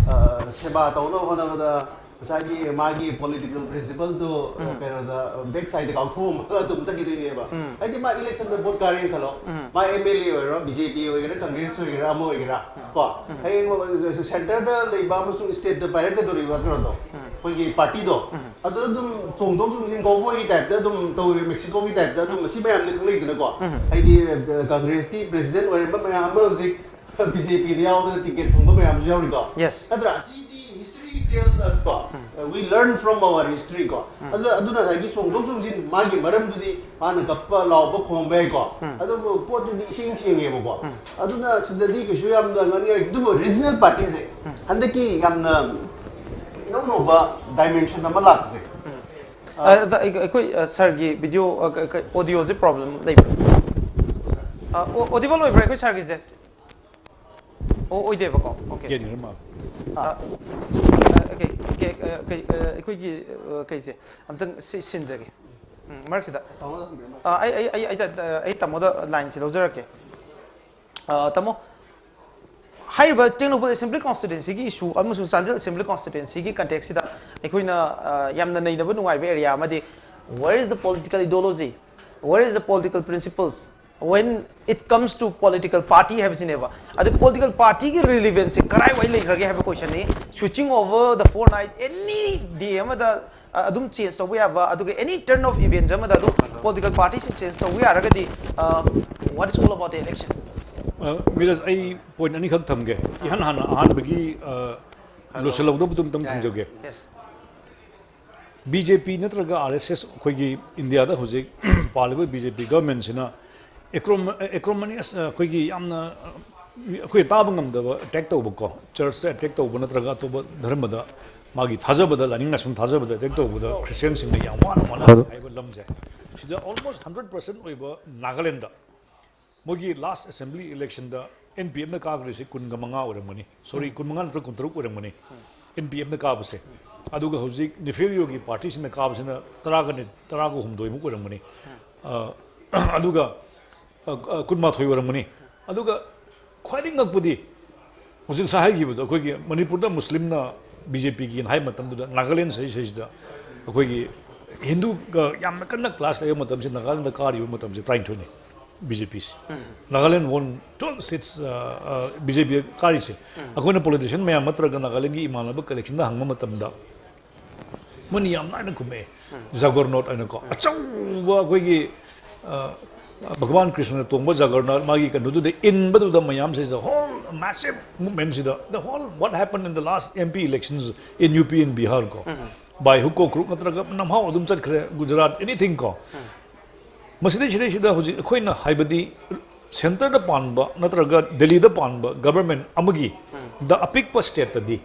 ꯑ, ꯁꯦꯕꯥ ꯇꯧꯅꯕ ꯍꯣꯠꯅꯕꯗ ꯉꯁꯥꯏꯒꯤ ꯃꯥꯒꯤ political principleꯗꯨ, ꯑ, ꯎꯝ꯫ ꯀꯩꯅꯣꯗ, back sideꯇ ꯀꯥꯎꯊꯣꯛꯑꯝꯃꯒ ꯑꯗꯨꯝ ꯆꯠꯈꯤꯗꯣꯏꯅꯦꯕ꯫ ꯎꯝ꯫ ꯍꯥꯏꯗꯤ ꯃꯥ electionꯗ vote ꯀꯥꯔꯦꯅ ꯈꯜꯂꯣ꯫ ꯎꯝ꯫ ꯃꯥ M L A ꯑꯣꯏꯔꯣ, B J P ꯑꯣꯏꯒꯦꯔꯥ, Congress ꯑꯣꯏꯒꯦꯔꯥ, ꯑꯃ ꯑꯣꯏꯒꯦꯔꯥ, ꯎꯝ꯫ ꯀꯣ? ꯎꯝ꯫ ꯍꯌꯦꯡ centreꯗ ꯂꯩꯕ ꯑꯃꯁꯨꯡ stateꯇ ꯄꯥꯏꯔꯛꯀꯗꯧꯔꯤꯕ ꯀꯩꯅꯣꯗꯣ, ꯎꯝ꯫ ꯑꯩꯈꯣꯏꯒꯤ partyꯗꯣ, ꯎꯝ꯫ ꯑꯗꯨ ꯑꯗꯨꯝ ꯆꯣꯡꯊꯣꯛ ꯆꯣꯡꯁꯤꯟ cowboyꯒꯤ typeꯇ ꯑꯗꯨꯝ ꯇꯧꯋꯦ, Mexicoꯒꯤ typeꯇ ꯑꯗꯨꯝ, ꯎꯝ꯫ ꯃꯁꯤ ꯃꯌꯥꯝꯅ ꯈꯪꯅꯩꯗꯅꯀꯣ? ꯎꯝ꯫ ꯍꯥꯏꯗꯤ, ꯑ, Congressꯀꯤ president ꯑꯣꯏꯔꯝꯕ ꯃꯌꯥꯝ ꯑꯃ ꯍꯧꯖꯤꯛ B J Pꯗ ꯌꯥꯎꯗꯅ ticket ꯐꯪꯕ ꯃꯌꯥꯝꯁꯨ ꯌꯥꯎꯔꯤꯀꯣ? Yes. ꯅꯠꯇ꯭ꯔꯥ? ꯑꯁꯤꯗꯤ history Tells us ꯀꯣ, we learn from our history ꯀꯣ. ꯑꯗꯨ, ꯑꯗꯨꯅ ꯉꯁꯥꯏꯒꯤ ꯆꯣꯡꯊꯣꯛ ꯆꯣꯡꯁꯤꯟ ꯃꯥꯒꯤ ꯃꯔꯝꯗꯨꯗꯤ ꯃꯥꯅ ꯀꯞꯄ ꯂꯥꯎꯕ ꯈꯣꯡꯕ ꯌꯥꯏꯀꯣ. ꯑꯗꯨꯕꯨ ꯄꯣꯠꯇꯨꯗꯤ ꯏꯁꯦꯡ ꯁꯦꯡꯉꯦꯕꯀꯣ. ꯑꯗꯨꯅ ꯁꯤꯗꯗꯤ ꯀꯩꯁꯨ ꯌꯥꯝꯅ ꯉꯥꯡꯅꯤꯡꯉꯥꯏ ꯂꯩꯇꯦ. ꯑꯗꯨꯕꯨ regional partyꯁꯦ ꯍꯟꯗꯛꯀꯤ ꯌꯥꯝꯅ ꯏꯅꯧ ꯅꯧꯕ dimension ꯑꯃ ꯂꯥꯛꯄꯁꯦ. ꯑ, ꯑꯗ ꯑꯩ-, ꯑꯩꯈꯣꯏ, ꯑ, ꯁꯥꯔꯒꯤ video, ꯑ, ꯀ-, ꯀ-, audioꯁꯦ problem ꯂꯩꯕ꯭ꯔꯥ? ꯑ, ꯑꯣ-, audible ꯑꯣꯏꯕ꯭ꯔꯥ ꯑꯩꯈꯣꯏ ꯁꯥꯔꯒꯤꯁꯦ? ꯑꯣ, ꯑꯣꯏꯗꯦꯕꯀꯣ. Okay. ꯌꯦꯡꯅꯤꯡꯕ ꯃꯥꯜꯂꯦ꯫ ꯑ, ꯑ, okay, okay, ꯑ, ꯀꯩ-, ꯑ, ꯑꯩꯈꯣꯏꯒꯤ, ꯑ, ꯀꯩꯁꯦ ꯑꯝꯇꯪ ꯁꯤ-, ꯁꯤꯟꯖꯒꯦ꯫ ꯎꯝ, ꯃꯔꯛꯁꯤꯗ꯫ ꯑ, ꯑꯩ, ꯑꯩ, ꯑꯩ, ꯑꯩ, ꯑꯩ ꯇꯥꯃꯣꯗ lineꯁꯦ ꯂꯧꯖꯔꯛꯀꯦ꯫ ꯑ, ꯇꯥꯃꯣ, ꯍꯥꯏꯔꯤꯕ ꯇꯦꯡꯅꯧꯄꯜ Assembly Constituencyꯒꯤ issue ꯑꯃꯁꯨꯡ ꯆꯥꯟꯗꯦꯜ Assembly Constituencyꯒꯤ contextꯁꯤꯗ ꯑꯩꯈꯣꯏꯅ, ꯑ, ꯌꯥꯝꯅ ꯅꯩꯅꯕ ꯅꯨꯡꯉꯥꯏꯕ area ꯑꯃꯗꯤ, where is the political ideology? Where is the political principles? When it comes to political party ꯍꯥꯏꯕꯁꯤꯅꯦꯕ꯫ ꯑꯗ political partyꯒꯤ relevanceꯁꯦ ꯀꯔꯥꯏꯋꯥꯏ ꯂꯩꯈ꯭ꯔꯒꯦ ꯍꯥꯏꯕ questionꯅꯤ꯫ Switching over the fortnight, any day ꯑꯃꯗ, ꯑ, ꯑꯗꯨꯝ change ꯇꯧꯕ ꯌꯥꯕ, ꯑꯗꯨꯒ any turn of events ꯑꯃꯗ ꯑꯗꯨꯝ political partyꯁꯤ change ꯇꯧꯕ ꯌꯥꯔꯒꯗꯤ, ꯑ, what is all about the election? ꯑ, ꯃꯤꯔꯖ, ꯑꯩ point ꯑꯅꯤꯈꯛ ꯊꯝꯒꯦ꯫ ꯏꯍꯥꯟ ꯍꯥꯟꯅ ꯑꯍꯥꯟꯕꯒꯤ, ꯑ, ꯂꯣꯏꯁꯤꯜꯍꯧꯗꯕꯗꯨ ꯑꯃꯇꯪ ꯊꯝꯖꯒꯦ꯫ Yes. BJP ꯅꯠꯇ꯭ꯔꯒ RSS ꯑꯩꯈꯣꯏꯒꯤ ꯏꯟꯗꯤꯌꯥꯗ ꯍꯧꯖꯤꯛ ꯄꯥꯜꯂꯤꯕ BJP governmentꯁꯤꯅ acrim-, acrimonious, ꯑꯩꯈꯣꯏꯒꯤ ꯌꯥꯝꯅ, ꯑꯩꯈꯣꯏ ꯇꯥꯕ ꯉꯝꯗꯕ attack ꯇꯧꯕꯀꯣ, churchꯇ attack ꯇꯧꯕ ꯅꯠꯇ꯭ꯔꯒ ꯑꯇꯣꯞꯄ ꯙꯔꯃꯗ ꯃꯥꯒꯤ ꯊꯥꯖꯕꯗ, ꯂꯥꯏꯅꯤꯡ ꯂꯥꯏꯁꯣꯟ ꯊꯥꯖꯕꯗ attack ꯇꯧꯕꯗ Christianꯁꯤꯡꯅ ꯌꯥꯝ ꯋꯥꯅ ꯋꯥꯅ ꯍꯜꯂꯣ꯫ ꯍꯥꯏꯕ ꯂꯝꯁꯦ, ꯁꯤꯗ almost hundred percent ꯑꯣꯏꯕ ꯅꯥꯒꯥꯂꯦꯟꯗ ꯃꯣꯏꯒꯤ last assembly electionꯗ NPFꯅ ꯀꯥꯈ꯭ꯔꯤꯁꯦ ꯀꯨꯟꯒ ꯃꯉꯥ ꯑꯣꯏꯔꯝꯒꯅꯤ, sorry, ꯎꯝ꯫ ꯀꯨꯟꯃꯉꯥ ꯅꯠꯇ꯭ꯔꯒ ꯀꯨꯟꯇꯔꯨꯛ ꯑꯣꯏꯔꯝꯒꯅꯤ, ꯎꯝ꯫ NPFꯅ ꯀꯥꯕꯁꯦ꯫ ꯑꯗꯨꯒ ꯍꯧꯖꯤꯛ ꯅꯤꯐꯦꯔꯤꯌꯣꯒꯤ partyꯁꯤꯅ ꯀꯥꯕꯁꯤꯅ ꯇꯔꯥꯒ ꯅꯤ-, ꯇꯔꯥꯒ ꯍꯨꯝꯗꯣꯏꯃꯨꯛ ꯑꯣꯏꯔꯝꯒꯅꯤ꯫ ꯎꯝ꯫ ꯑ, ꯑꯗꯨꯒ, ꯑ, ꯑ, ꯀꯨꯟꯃꯥꯊꯣꯏ ꯑꯣꯏꯔꯝꯒꯅꯤ꯫ ꯑꯗꯨꯒ ꯈ꯭ꯋꯥꯏꯗꯒꯤ ꯉꯛꯄꯗꯤ ꯍꯧꯖꯤꯛ ꯉꯁꯥꯏ ꯍꯥꯏꯈꯤꯕꯗꯣ, ꯑꯩꯈꯣꯏꯒꯤ ꯃꯅꯤꯄꯨꯔꯗ ꯃꯨꯁꯂꯤꯝꯅ BJPꯒꯤ ꯍꯥꯏ ꯃꯇꯝꯗꯨꯗ ꯅꯥꯒꯥꯂꯦꯟ ꯁꯤꯗꯩꯁꯤꯗ ꯑꯩꯈꯣꯏꯒꯤ ꯍꯤꯟꯗꯨꯒ ꯌꯥꯝꯅ ꯀꯟꯅ clash ꯂꯩꯕ ꯃꯇꯝꯁꯤ, ꯅꯥꯒꯥꯂꯦꯟꯗ ꯀꯥꯔꯤꯕ ꯃꯇꯝꯁꯤ ꯇꯔꯥꯅꯤꯊꯣꯏꯅꯤ BJPꯁꯤ꯫ ꯎꯝ꯫ Nagaland won twelve seats, ꯑ, ꯑ, BJP ꯀꯥꯔꯤꯁꯦ꯫ ꯎꯝ꯫ ꯑꯩꯈꯣꯏꯅ politician ꯃꯌꯥꯝ ꯅꯠꯇ꯭ꯔꯒ ꯅꯥꯒꯥꯂꯦꯟꯒꯤ ꯏꯃꯥꯟꯅꯕ collectionꯗ ꯍꯪꯕ ꯃꯇꯝꯗ ꯃꯣꯏꯅ ꯌꯥꯝ ꯂꯥꯏꯅ ꯈꯨꯝꯃꯛꯑꯦ꯫ ꯎꯝ꯫ Juggernaut ꯍꯥꯏꯅꯀꯣ꯫ ꯎꯝ꯫ ꯑꯆꯧꯕ ꯑꯩꯈꯣꯏꯒꯤ, ꯑ, ꯚꯒꯋꯥꯟ ꯀ꯭ꯔꯤꯁꯅ ꯇꯣꯡꯕ ꯖꯒꯔꯅꯥꯊ ꯃꯥꯒꯤ ꯀꯩꯅꯣꯗꯨꯗ ꯏꯟꯕꯗꯨꯗ ꯃꯌꯥꯝꯁꯤꯗ whole massive movementꯁꯤꯗ the whole what happened in the last M P elections in U P in Bihar ꯀꯣ, by hook or crook ꯅꯠꯇ꯭ꯔꯒ ꯅꯝꯍꯥꯎ ꯑꯗꯨꯝ ꯆꯠꯈ꯭ꯔꯦ꯫ ꯒꯨꯖꯔꯥꯠ, anything ꯀꯣ꯫ ꯃꯁꯤꯗꯩꯁꯤꯗꯩꯁꯤꯗ ꯍꯧꯖꯤꯛ ꯑꯩꯈꯣꯏꯅ ꯍꯥꯏꯕꯗꯤ centreꯗ ꯄꯥꯟꯕ ꯅꯠꯇ꯭ꯔꯒ ꯗꯦꯜꯂꯤꯗ ꯄꯥꯟꯕ government ꯑꯃꯒꯤ ꯗ ꯑꯄꯤꯛꯄ stateꯇꯗꯤ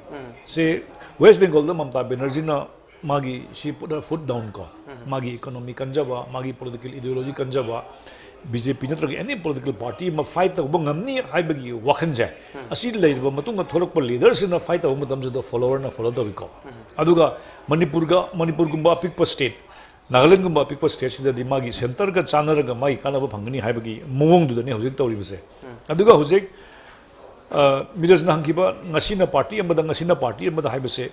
ꯁꯦ West Bengalꯗ ꯃꯃꯇꯥ ꯕꯦꯅꯔꯖꯤꯅ ꯃꯥꯒꯤ she put her foot down ꯀꯣ, ꯃꯥꯒꯤ economy ꯀꯟꯖꯕ, ꯃꯥꯒꯤ political ideology ꯀꯟꯖꯕ, B J P ꯅꯠꯇ꯭ꯔꯒ any political party ꯑꯃ fight ꯇꯧꯕ ꯉꯝꯅꯤ ꯍꯥꯏꯕꯒꯤ ꯋꯥꯈꯜꯁꯦ ꯑꯁꯤ ꯂꯩꯔꯕ ꯃꯇꯨꯡꯗ ꯊꯣꯛꯂꯛꯄ leaderꯁꯤꯡꯅ fight ꯇꯧꯕ ꯃꯇꯝꯁꯤꯗ followerꯅ follow ꯇꯧꯏꯀꯣ꯫ ꯑꯗꯨꯒ ꯃꯅꯤꯄꯨꯔꯒ, ꯃꯅꯤꯄꯨꯔꯒꯨꯝꯕ ꯑꯄꯤꯛꯄ state, ꯅꯥꯒꯥꯂꯦꯟꯒꯨꯝꯕ ꯑꯄꯤꯛꯄ stateꯁꯤꯗꯗꯤ ꯃꯥꯒꯤ centreꯒ ꯆꯥꯟꯅꯔꯒ ꯃꯥꯒꯤ ꯀꯥꯟꯅꯕ ꯐꯪꯒꯅꯤ ꯍꯥꯏꯕꯒꯤ ꯃꯑꯣꯡꯗꯨꯗꯅꯤ ꯍꯧꯖꯤꯛ ꯇꯧꯔꯤꯕꯁꯦ꯫ ꯑꯗꯨꯒ ꯍꯧꯖꯤꯛ ꯃꯤꯔꯖꯅ ꯍꯪꯈꯤꯕ ꯉꯁꯤꯅ party ꯑꯃꯗ, ꯉꯁꯤꯅ party ꯑꯃꯗ ꯍꯥꯏꯕꯁꯦ,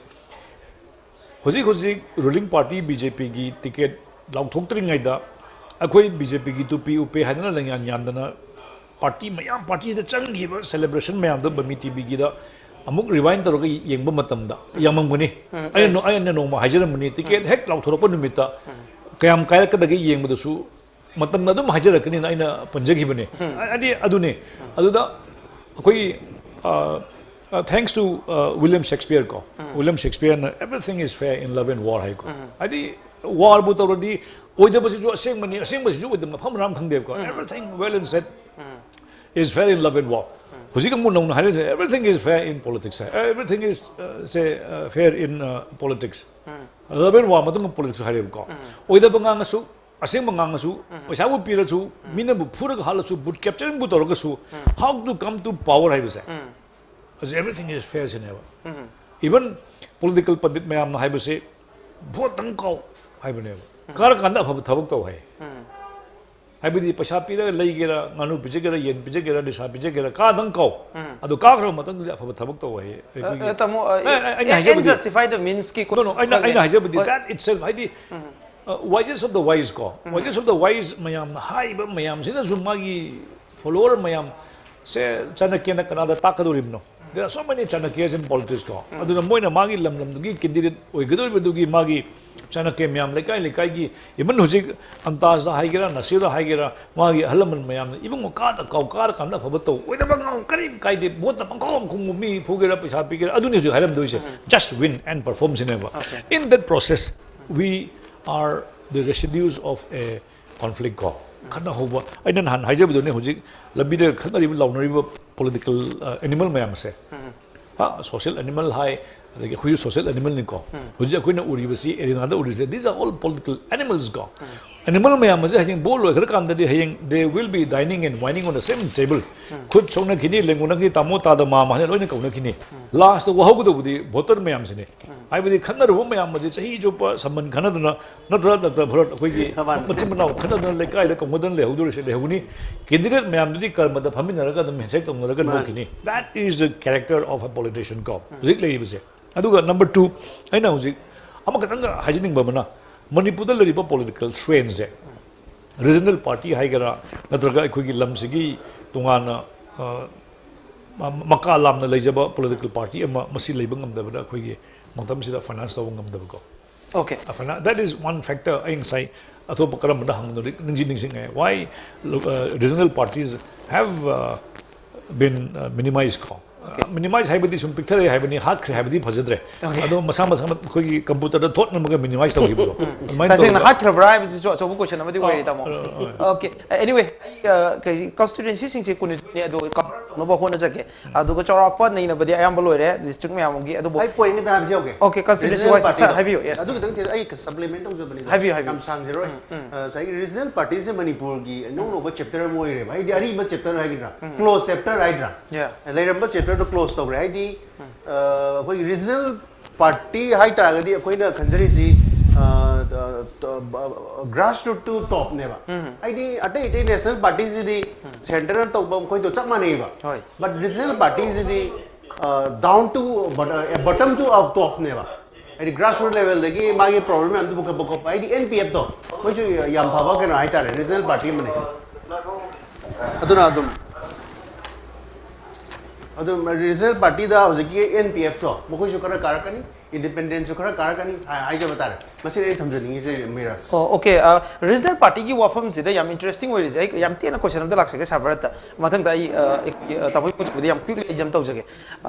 ꯍꯧꯖꯤꯛ ꯍꯧꯖꯤꯛ ruling party B J Pꯒꯤ ticket ꯂꯥꯎꯊꯣꯛꯇ꯭ꯔꯤꯉꯩꯗ ꯑꯩꯈꯣꯏ B J Pꯒꯤ ꯇꯨꯄꯤ ꯎꯞꯄꯦ ꯍꯥꯏꯗꯅ ꯂꯦꯡꯌꯥꯟ ꯌꯥꯟꯗꯅ party ꯃꯌꯥꯝ, partyꯗ ꯆꯪꯈꯤꯕ celebration ꯃꯌꯥꯝꯗꯣ ꯕꯃꯤ TVꯒꯤꯗ ꯑꯃꯨꯛ rewind ꯇꯧꯔꯒ ꯌꯦꯡꯕ ꯃꯇꯝꯗ ꯌꯥꯝꯃꯝꯒꯅꯤ꯫ ꯑꯩꯅ ꯅꯣ-, ꯑꯩꯅ ꯅꯣꯡꯃ ꯍꯥꯏꯖꯔꯝꯕꯅꯤ, ticket ꯍꯦꯛ ꯂꯥꯎꯊꯣꯔꯛꯄ ꯅꯨꯃꯤꯠꯇ ꯀꯌꯥꯝ ꯀꯥꯏꯔꯛꯀꯗꯒꯦ ꯌꯦꯡꯕꯗꯁꯨ ꯃꯇꯝꯅ ꯑꯗꯨꯝ ꯍꯥꯏꯖꯔꯛꯀꯅꯤꯅ ꯑꯩꯅ ꯄꯟꯖꯈꯤꯕꯅꯤ꯫ ꯍꯥꯏꯗꯤ ꯑꯗꯨꯅꯤ꯫ ꯑꯗꯨꯗ ꯑꯩꯈꯣꯏꯒꯤ, uh, uh, thanks to, uh, William Shakespeare ꯀꯣ꯫ William Shakespeareꯅ "Everything is fair in love and war" ꯍꯥꯏꯀꯣ꯫ ꯍꯥꯏꯗꯤ warꯕꯨ ꯇꯧꯔꯗꯤ ꯑꯣꯏꯗꯕꯁꯤꯁꯨ ꯑꯁꯦꯡꯕꯅꯤ, ꯑꯁꯦꯡꯕꯁꯤꯁꯨ ꯑꯣꯏꯗꯕ, ꯃꯐꯝ ꯃꯔꯥꯡ ꯈꯪꯗꯦꯕꯀꯣ꯫ "Everything well and said is fair in love and war." ꯍꯧꯖꯤꯛ ꯑꯃꯨꯛ ꯅꯧꯅ ꯍꯥꯏꯔꯤꯁꯦ "Everything is fair in politics" high. "Everything is, uh, say, uh, fair in, uh, politics." Love and war ꯃꯇꯨꯡꯗ politics ꯍꯥꯏꯔꯦꯕꯀꯣ꯫ ꯑꯣꯏꯗꯕ ꯉꯥꯡꯉꯁꯨ, ꯑꯁꯦꯡꯕ ꯉꯥꯡꯉꯁꯨ, ꯄꯩꯁꯥꯕꯨ ꯄꯤꯔꯁꯨ, ꯃꯤꯅꯕꯨ ꯐꯨꯔꯒ ꯍꯥꯠꯂꯁꯨ, boot capturingꯕꯨ ꯇꯧꯔꯒꯁꯨ, how to come to power ꯍꯥꯏꯕꯁꯦ, ꯑꯁꯤ "Everything is fair" ꯁꯤꯅꯦꯕ꯫ Even political ꯄꯟꯗꯤꯠ ꯃꯌꯥꯝꯅ ꯍꯥꯏꯕꯁꯤ "voteꯇꯪ ꯀꯥꯎ" ꯍꯥꯏꯕꯅꯦꯕ꯫ ꯀꯥꯔꯀꯥꯟꯗ ꯑꯐꯕ ꯊꯕꯛ ꯇꯧ ꯍꯥꯏ꯫ ꯍꯥꯏꯕꯗꯤ ꯄꯩꯁꯥ ꯄꯤꯔꯒ ꯂꯩꯒꯦꯔꯥ, ꯉꯥꯅꯨ ꯄꯤꯖꯒꯦꯔꯥ, ꯌꯦꯟ ꯄꯤꯖꯒꯦꯔꯥ, ꯅꯤꯁꯥ ꯄꯤꯖꯒꯦꯔꯥ, ꯀꯥꯗꯪ ꯀꯥꯎ꯫ ꯑꯗꯨ ꯀꯥꯈ꯭ꯔꯕ ꯃꯇꯨꯡꯗꯗꯤ ꯑꯐꯕ ꯊꯕꯛ ꯇꯧ ꯍꯥꯏꯌꯦ꯫ ꯑꯩꯈꯣꯏꯒꯤ ꯑ, ꯇꯥꯃꯣ, ꯑ, ꯑꯦ, ꯑꯦ, ꯑꯩꯅ and ꯍꯥꯏꯖꯕꯗꯤ, justify the meansꯀꯤ ꯀꯣ-, no, no, ꯑꯩꯅ, ꯑꯩꯅ ꯍꯥꯏꯖꯕꯗꯤ ꯍꯣꯏ꯫ That itself ꯍꯥꯏꯗꯤ, ꯑ, wisest of the wise ꯀꯣ, wisest of the wise ꯃꯌꯥꯝꯅ ꯍꯥꯏꯔꯤꯕ ꯃꯌꯥꯝꯁꯤꯅꯁꯨ ꯃꯥꯒꯤ follower ꯃꯌꯥꯝꯁꯦ ꯆꯥꯅꯀ꯭ꯌꯅ ꯀꯅꯥꯗ ꯇꯥꯛꯀꯗꯧꯔꯤꯕꯅꯣ? There are so many Chanakyas in politics ꯀꯣ꯫ ꯑꯗꯨꯅ ꯃꯣꯏꯅ ꯃꯥꯒꯤ ꯂꯝ ꯂꯝꯗꯨꯒꯤ candidate ꯑꯣꯏꯒꯗꯧꯔꯤꯕꯗꯨꯒꯤ ꯃꯥꯒꯤ ꯆꯥꯅꯀ꯭ꯌ ꯃꯌꯥꯝ, ꯂꯩꯀꯥꯏ ꯂꯩꯀꯥꯏꯒꯤ, even ꯍꯧꯖꯤꯛ ꯑꯟꯇꯥꯖꯗ ꯍꯥꯏꯒꯦꯔꯥ, ꯅꯁꯤꯔꯗ ꯍꯥꯏꯒꯦꯔꯥ, ꯃꯥꯒꯤ ꯑꯍꯜ ꯂꯃꯟ ꯃꯌꯥꯝꯅ ꯏꯕꯨꯡꯉꯣ ꯀꯥꯗ ꯀꯥꯎ, ꯀꯥꯔꯀꯥꯟꯗ ꯑꯐꯕ ꯇꯧ, ꯑꯣꯏꯗꯕ ꯉꯥꯡ, ꯀꯔꯤꯝ ꯀꯥꯏꯗꯦ, ꯚꯣꯠꯇ ꯄꯪꯈꯣꯝ ꯈꯣꯝꯃꯨ, ꯃꯤ ꯐꯨꯒꯦꯔꯥ, ꯄꯩꯁꯥ ꯄꯤꯒꯦꯔꯥ, ꯑꯗꯨꯅꯤ ꯍꯧꯖꯤꯛ ꯍꯥꯏꯔꯝꯗꯣꯏꯁꯦ꯫ Just win and perform ꯁꯤꯅꯦꯕ꯫ In that process, we are the residues of a conflict ꯀꯣ꯫ ꯈꯠꯅ ꯍꯧꯕ, ꯑꯩꯅ ꯅꯍꯥꯟ ꯍꯥꯏꯖꯕꯗꯨꯅꯦ, ꯍꯧꯖꯤꯛ ꯂꯝꯕꯤꯗ ꯈꯠꯅꯔꯤꯕ, ꯂꯥꯎꯅꯔꯤꯕ political animal ꯃꯌꯥꯝꯁꯦ꯫ ꯍꯥ, social animal ꯍꯥꯏ, ꯑꯗꯒꯤ ꯑꯩꯈꯣꯏꯁꯨ social animal ꯅꯤꯀꯣ꯫ ꯍꯧꯖꯤꯛ ꯑꯩꯈꯣꯏꯅ ꯎꯔꯤꯕꯁꯤ, ꯑꯦꯔꯤꯅꯥꯗ ꯎꯔꯤꯁꯦ, these are all political animals ꯀꯣ꯫ Animal ꯃꯌꯥꯝ ꯑꯁꯦ ꯍꯌꯦꯡ ꯚꯣꯠ ꯂꯣꯏꯈ꯭ꯔꯀꯥꯟꯗꯗꯤ ꯍꯌꯦꯡ they will be dining and wining on the same table꯫ ꯈꯨꯠ ꯁꯣꯛꯅꯈꯤꯅꯤ, ꯂꯦꯡꯒꯣꯟꯅꯈꯤꯅꯤ, ꯇꯥꯃꯣ ꯇꯥꯗ ꯃꯥꯃ ꯍꯥꯏꯅ ꯂꯣꯏꯅ ꯀꯧꯅꯈꯤꯅꯤ꯫ Last ꯋꯥꯍꯧꯒꯗꯧꯕꯗꯤ voter ꯃꯌꯥꯝꯁꯤꯅꯤ꯫ ꯍꯥꯏꯕꯗꯤ ꯈꯠꯅꯔꯨꯕ ꯃꯌꯥꯝ ꯑꯁꯤ ꯆꯍꯤ ꯆꯨꯞꯄ ꯁꯝꯕꯟ ꯈꯟꯅꯗꯅ, ꯅꯠꯇ꯭ꯔ ꯗꯥꯛꯇꯔ ꯚꯔꯠ, ꯑꯩꯈꯣꯏꯒꯤ ꯃꯥꯅꯤ꯫ ꯃꯆꯤꯟ ꯃꯅꯥꯎ ꯈꯠꯅꯗꯅ ꯂꯩꯀꯥꯏꯗ ꯀꯧꯅꯗꯅ ꯂꯩꯍꯧꯗꯣꯔꯤꯁꯦ ꯂꯩꯍꯧꯅꯤ꯫ Candidate ꯃꯌꯥꯝꯗꯨꯗꯤ ꯀꯔꯃꯗ ꯐꯝꯃꯤꯟꯅꯔꯒ ꯑꯗꯨꯝ handshake ꯇꯧꯅꯔꯒ ꯃꯥꯅꯤ꯫ ꯅꯣꯛꯈꯤꯅꯤ꯫ That is the character of a politician ꯀꯣ꯫ ꯍꯧꯖꯤꯛ ꯂꯩꯔꯤꯕꯁꯦ꯫ ꯑꯗꯨꯒ number two, ꯑꯩꯅ ꯍꯧꯖꯤꯛ ꯑꯃꯈꯛꯇꯪꯒ ꯍꯥꯏꯖꯅꯤꯡꯕ ꯑꯃꯅ, ꯃꯅꯤꯄꯨꯔꯗ ꯂꯩꯔꯤꯕ political strainꯁꯦ, regional party ꯍꯥꯏꯒꯦꯔꯥ, ꯅꯠꯇ꯭ꯔꯒ ꯑꯩꯈꯣꯏꯒꯤ ꯂꯝꯁꯤꯒꯤ ꯇꯣꯉꯥꯟꯅ, ꯑ, ꯃ-, ꯃꯀꯥ ꯂꯥꯝꯅ ꯂꯩꯖꯕ political party ꯑꯃ ꯃꯁꯤ ꯂꯩꯕ ꯉꯝꯗꯕꯗ ꯑꯩꯈꯣꯏꯒꯤ ꯃꯇꯝꯁꯤꯗ finance ꯇꯧꯕ ꯉꯝꯗꯕꯀꯣ꯫ Okay. That is one factor. ꯑꯩ ꯉꯁꯥꯏ ꯑꯇꯣꯞꯄ ꯀꯔꯝꯕꯅ ꯍꯪꯕꯅꯣꯗꯤ ꯅꯤꯡꯁꯤꯡ ꯅꯤꯡꯁꯤꯡꯉꯦ꯫ Why, uh, regional parties have, uh, been, uh, minimized ꯀꯣ? Okay. Minimize ꯍꯥꯏꯕꯗꯤ ꯁꯨꯝ ꯄꯤꯛꯊꯔꯛꯑꯦ ꯍꯥꯏꯕꯅꯤ, ꯍꯥꯠꯈ꯭ꯔꯦ ꯍꯥꯏꯕꯗꯤ ꯐꯖꯗ꯭ꯔꯦ꯫ Okay. ꯑꯗꯣ ꯃꯁꯥ ꯃꯁꯥꯅ ꯑꯩꯈꯣꯏꯒꯤ computerꯗ ꯊꯣꯠ ꯅꯝꯃꯒ minimize ꯇꯧꯈꯤꯕꯗꯣ꯫ ꯑꯗꯨꯃꯥꯏꯅ ꯇꯁꯦꯡꯅ ꯇꯧꯕ꯫ ꯍꯥꯠꯈ꯭ꯔꯕ꯭ꯔꯥ ꯍꯥꯏꯕꯁꯤꯁꯨ ꯑꯆꯧꯕ question ꯑꯃꯗꯤ ꯑꯣꯏꯔꯦ, ꯇꯥꯃꯣ꯫ ꯑ, ꯑ, ꯑ꯫ Okay. Anyway, ꯑꯩ, ꯑ, ꯀꯩ, constituencyꯁꯤꯡꯁꯦ ꯀꯨꯟꯅꯤꯊꯣꯏꯅꯦ, ꯑꯗꯣ cover ꯇꯧꯅꯕ ꯍꯣꯠꯅꯖꯒꯦ꯫ ꯑꯗꯨꯒ ꯆꯥꯎꯔꯥꯛꯄ ꯅꯩꯅꯕꯗꯤ ꯑꯌꯥꯝꯕ ꯂꯣꯏꯔꯦ, district ꯃꯌꯥꯝꯒꯤ, ꯑꯗꯨꯕꯨ ꯑꯩ point ꯈꯤꯇ ꯍꯥꯏꯕꯁꯤ ꯌꯥꯎꯒꯦ꯫ Okay, constituency Regional wise partyꯗꯣ꯫ ꯁꯥꯔ, ꯍꯥꯏꯕꯤꯌꯨ, yes, ꯑꯗꯨ sir꯫ ꯈꯤꯇꯪ ꯊꯤ-, ꯑꯩ supplement ꯇꯧꯖꯕꯅꯤꯗ꯫ ꯍꯥꯏꯕꯤꯌꯨ, ꯍꯥꯏꯕꯤꯌꯨ꯫ ꯌꯥꯝ ꯁꯥꯡꯖꯔꯣꯏ꯫ ꯎꯝ, ꯎꯝ꯫ ꯑ, ꯉꯁꯥꯏꯒꯤ regional partyꯁꯦ ꯃꯅꯤꯄꯨꯔꯒꯤ ꯑꯅꯧ ꯑꯅꯧꯕ chapter ꯑꯃ ꯑꯣꯏꯔꯦꯕ, ꯍꯥꯏꯗꯤ ꯑꯔꯤꯕ chapter ꯍꯥꯏꯒꯗ꯭ꯔꯥ? ꯎꯝ꯫ Close chapter ꯍꯥꯏꯗ꯭ꯔꯥ? Yeah꯫ ꯂꯩꯔꯝꯕ chapterꯗꯣ close ꯇꯧꯈ꯭ꯔꯦ, ꯍꯥꯏꯗꯤ, ꯎꯝ꯫ ꯑ, ꯑꯩꯈꯣꯏꯒꯤ regional party ꯍꯥꯏꯇꯥꯔꯒꯗꯤ ꯑꯩꯈꯣꯏꯅ ꯈꯟꯖꯔꯤꯁꯤ, ꯑ, ꯑ, ꯑ, grassroot to topꯅꯦꯕ꯫ ꯎꯝ꯫ ꯍꯥꯏꯗꯤ ꯑꯇꯩ ꯑꯇꯩ national partyꯁꯤꯗꯤ ꯎꯝ꯫ Centreꯅ ꯇꯧꯕ ꯃꯈꯣꯏꯗꯣ ꯆꯞ ꯃꯥꯟꯅꯩꯕ꯫ ꯍꯣꯏ꯫ But regional partyꯁꯤꯗꯤ, ꯑ, down to, but, ꯑ, bottom to up topꯅꯦꯕ꯫ ꯍꯥꯏꯗꯤ grassroot levelꯗꯒꯤ ꯃꯥꯒꯤ problem ꯃꯌꯥꯝꯗꯨ ꯄꯨꯈꯠꯄ ꯈꯣꯠꯄ꯫ ꯍꯥꯏꯗꯤ N P Fꯇꯣ ꯃꯣꯏꯁꯨ ꯌꯥꯝ ꯐꯕ ꯀꯩꯅꯣ ꯍꯥꯏꯇꯥꯔꯦ, regional party ꯑꯃꯅꯤ꯫ ꯑꯗꯨꯅ ꯑꯗꯨꯝ ꯑꯗꯨ ꯔꯤꯖꯅꯦꯜ ꯄꯥꯔꯇꯤꯗ ꯍꯧꯖꯤꯛꯀꯤ ꯑꯦꯟ ꯄꯤ ꯑꯦꯐꯇꯣ, ꯃꯈꯣꯏꯁꯨ ꯈꯔ ꯀꯥꯔꯛꯀꯅꯤ, ꯏꯟꯗꯤꯄꯦꯟꯗꯦꯟꯁꯨ ꯈꯔ ꯀꯥꯔꯛꯀꯅꯤ ꯍꯥꯏ-, ꯍꯥꯏꯖꯕ ꯇꯥꯔꯦ꯫ ꯃꯁꯤꯅꯤ ꯑꯩ ꯊꯝꯖꯅꯤꯡꯉꯤꯁꯦ, ꯃꯤꯔꯥꯖ꯫ ꯑꯣ, ꯑꯣꯀꯦ꯫ ꯔꯤꯖꯅꯦꯜ ꯄꯥꯔꯇꯤꯒꯤ ꯋꯥꯐꯝꯁꯤꯗ ꯌꯥꯝ ꯏꯟꯇꯔꯦꯁꯇꯤꯡ ꯑꯣꯏꯔꯤꯁꯦ, ꯑꯩ ꯌꯥꯝ ꯇꯦꯟꯅ ꯀꯣꯏꯁꯟ ꯑꯝꯇ ꯂꯥꯛꯆꯒꯦ ꯁꯥꯔ ꯚꯥꯔꯠꯇ꯫ ꯃꯊꯪꯗ ꯑꯩ, ꯑ, ꯑꯩꯈꯣꯏꯒꯤ, ꯑ, ꯇꯥꯃꯣꯒꯤ ꯄꯣꯠꯇꯨꯕꯨꯗꯤ ꯌꯥꯝ ꯀ꯭ꯋꯤꯛꯂꯤ ꯑꯩ ꯖꯝ ꯇꯧꯖꯒꯦ꯫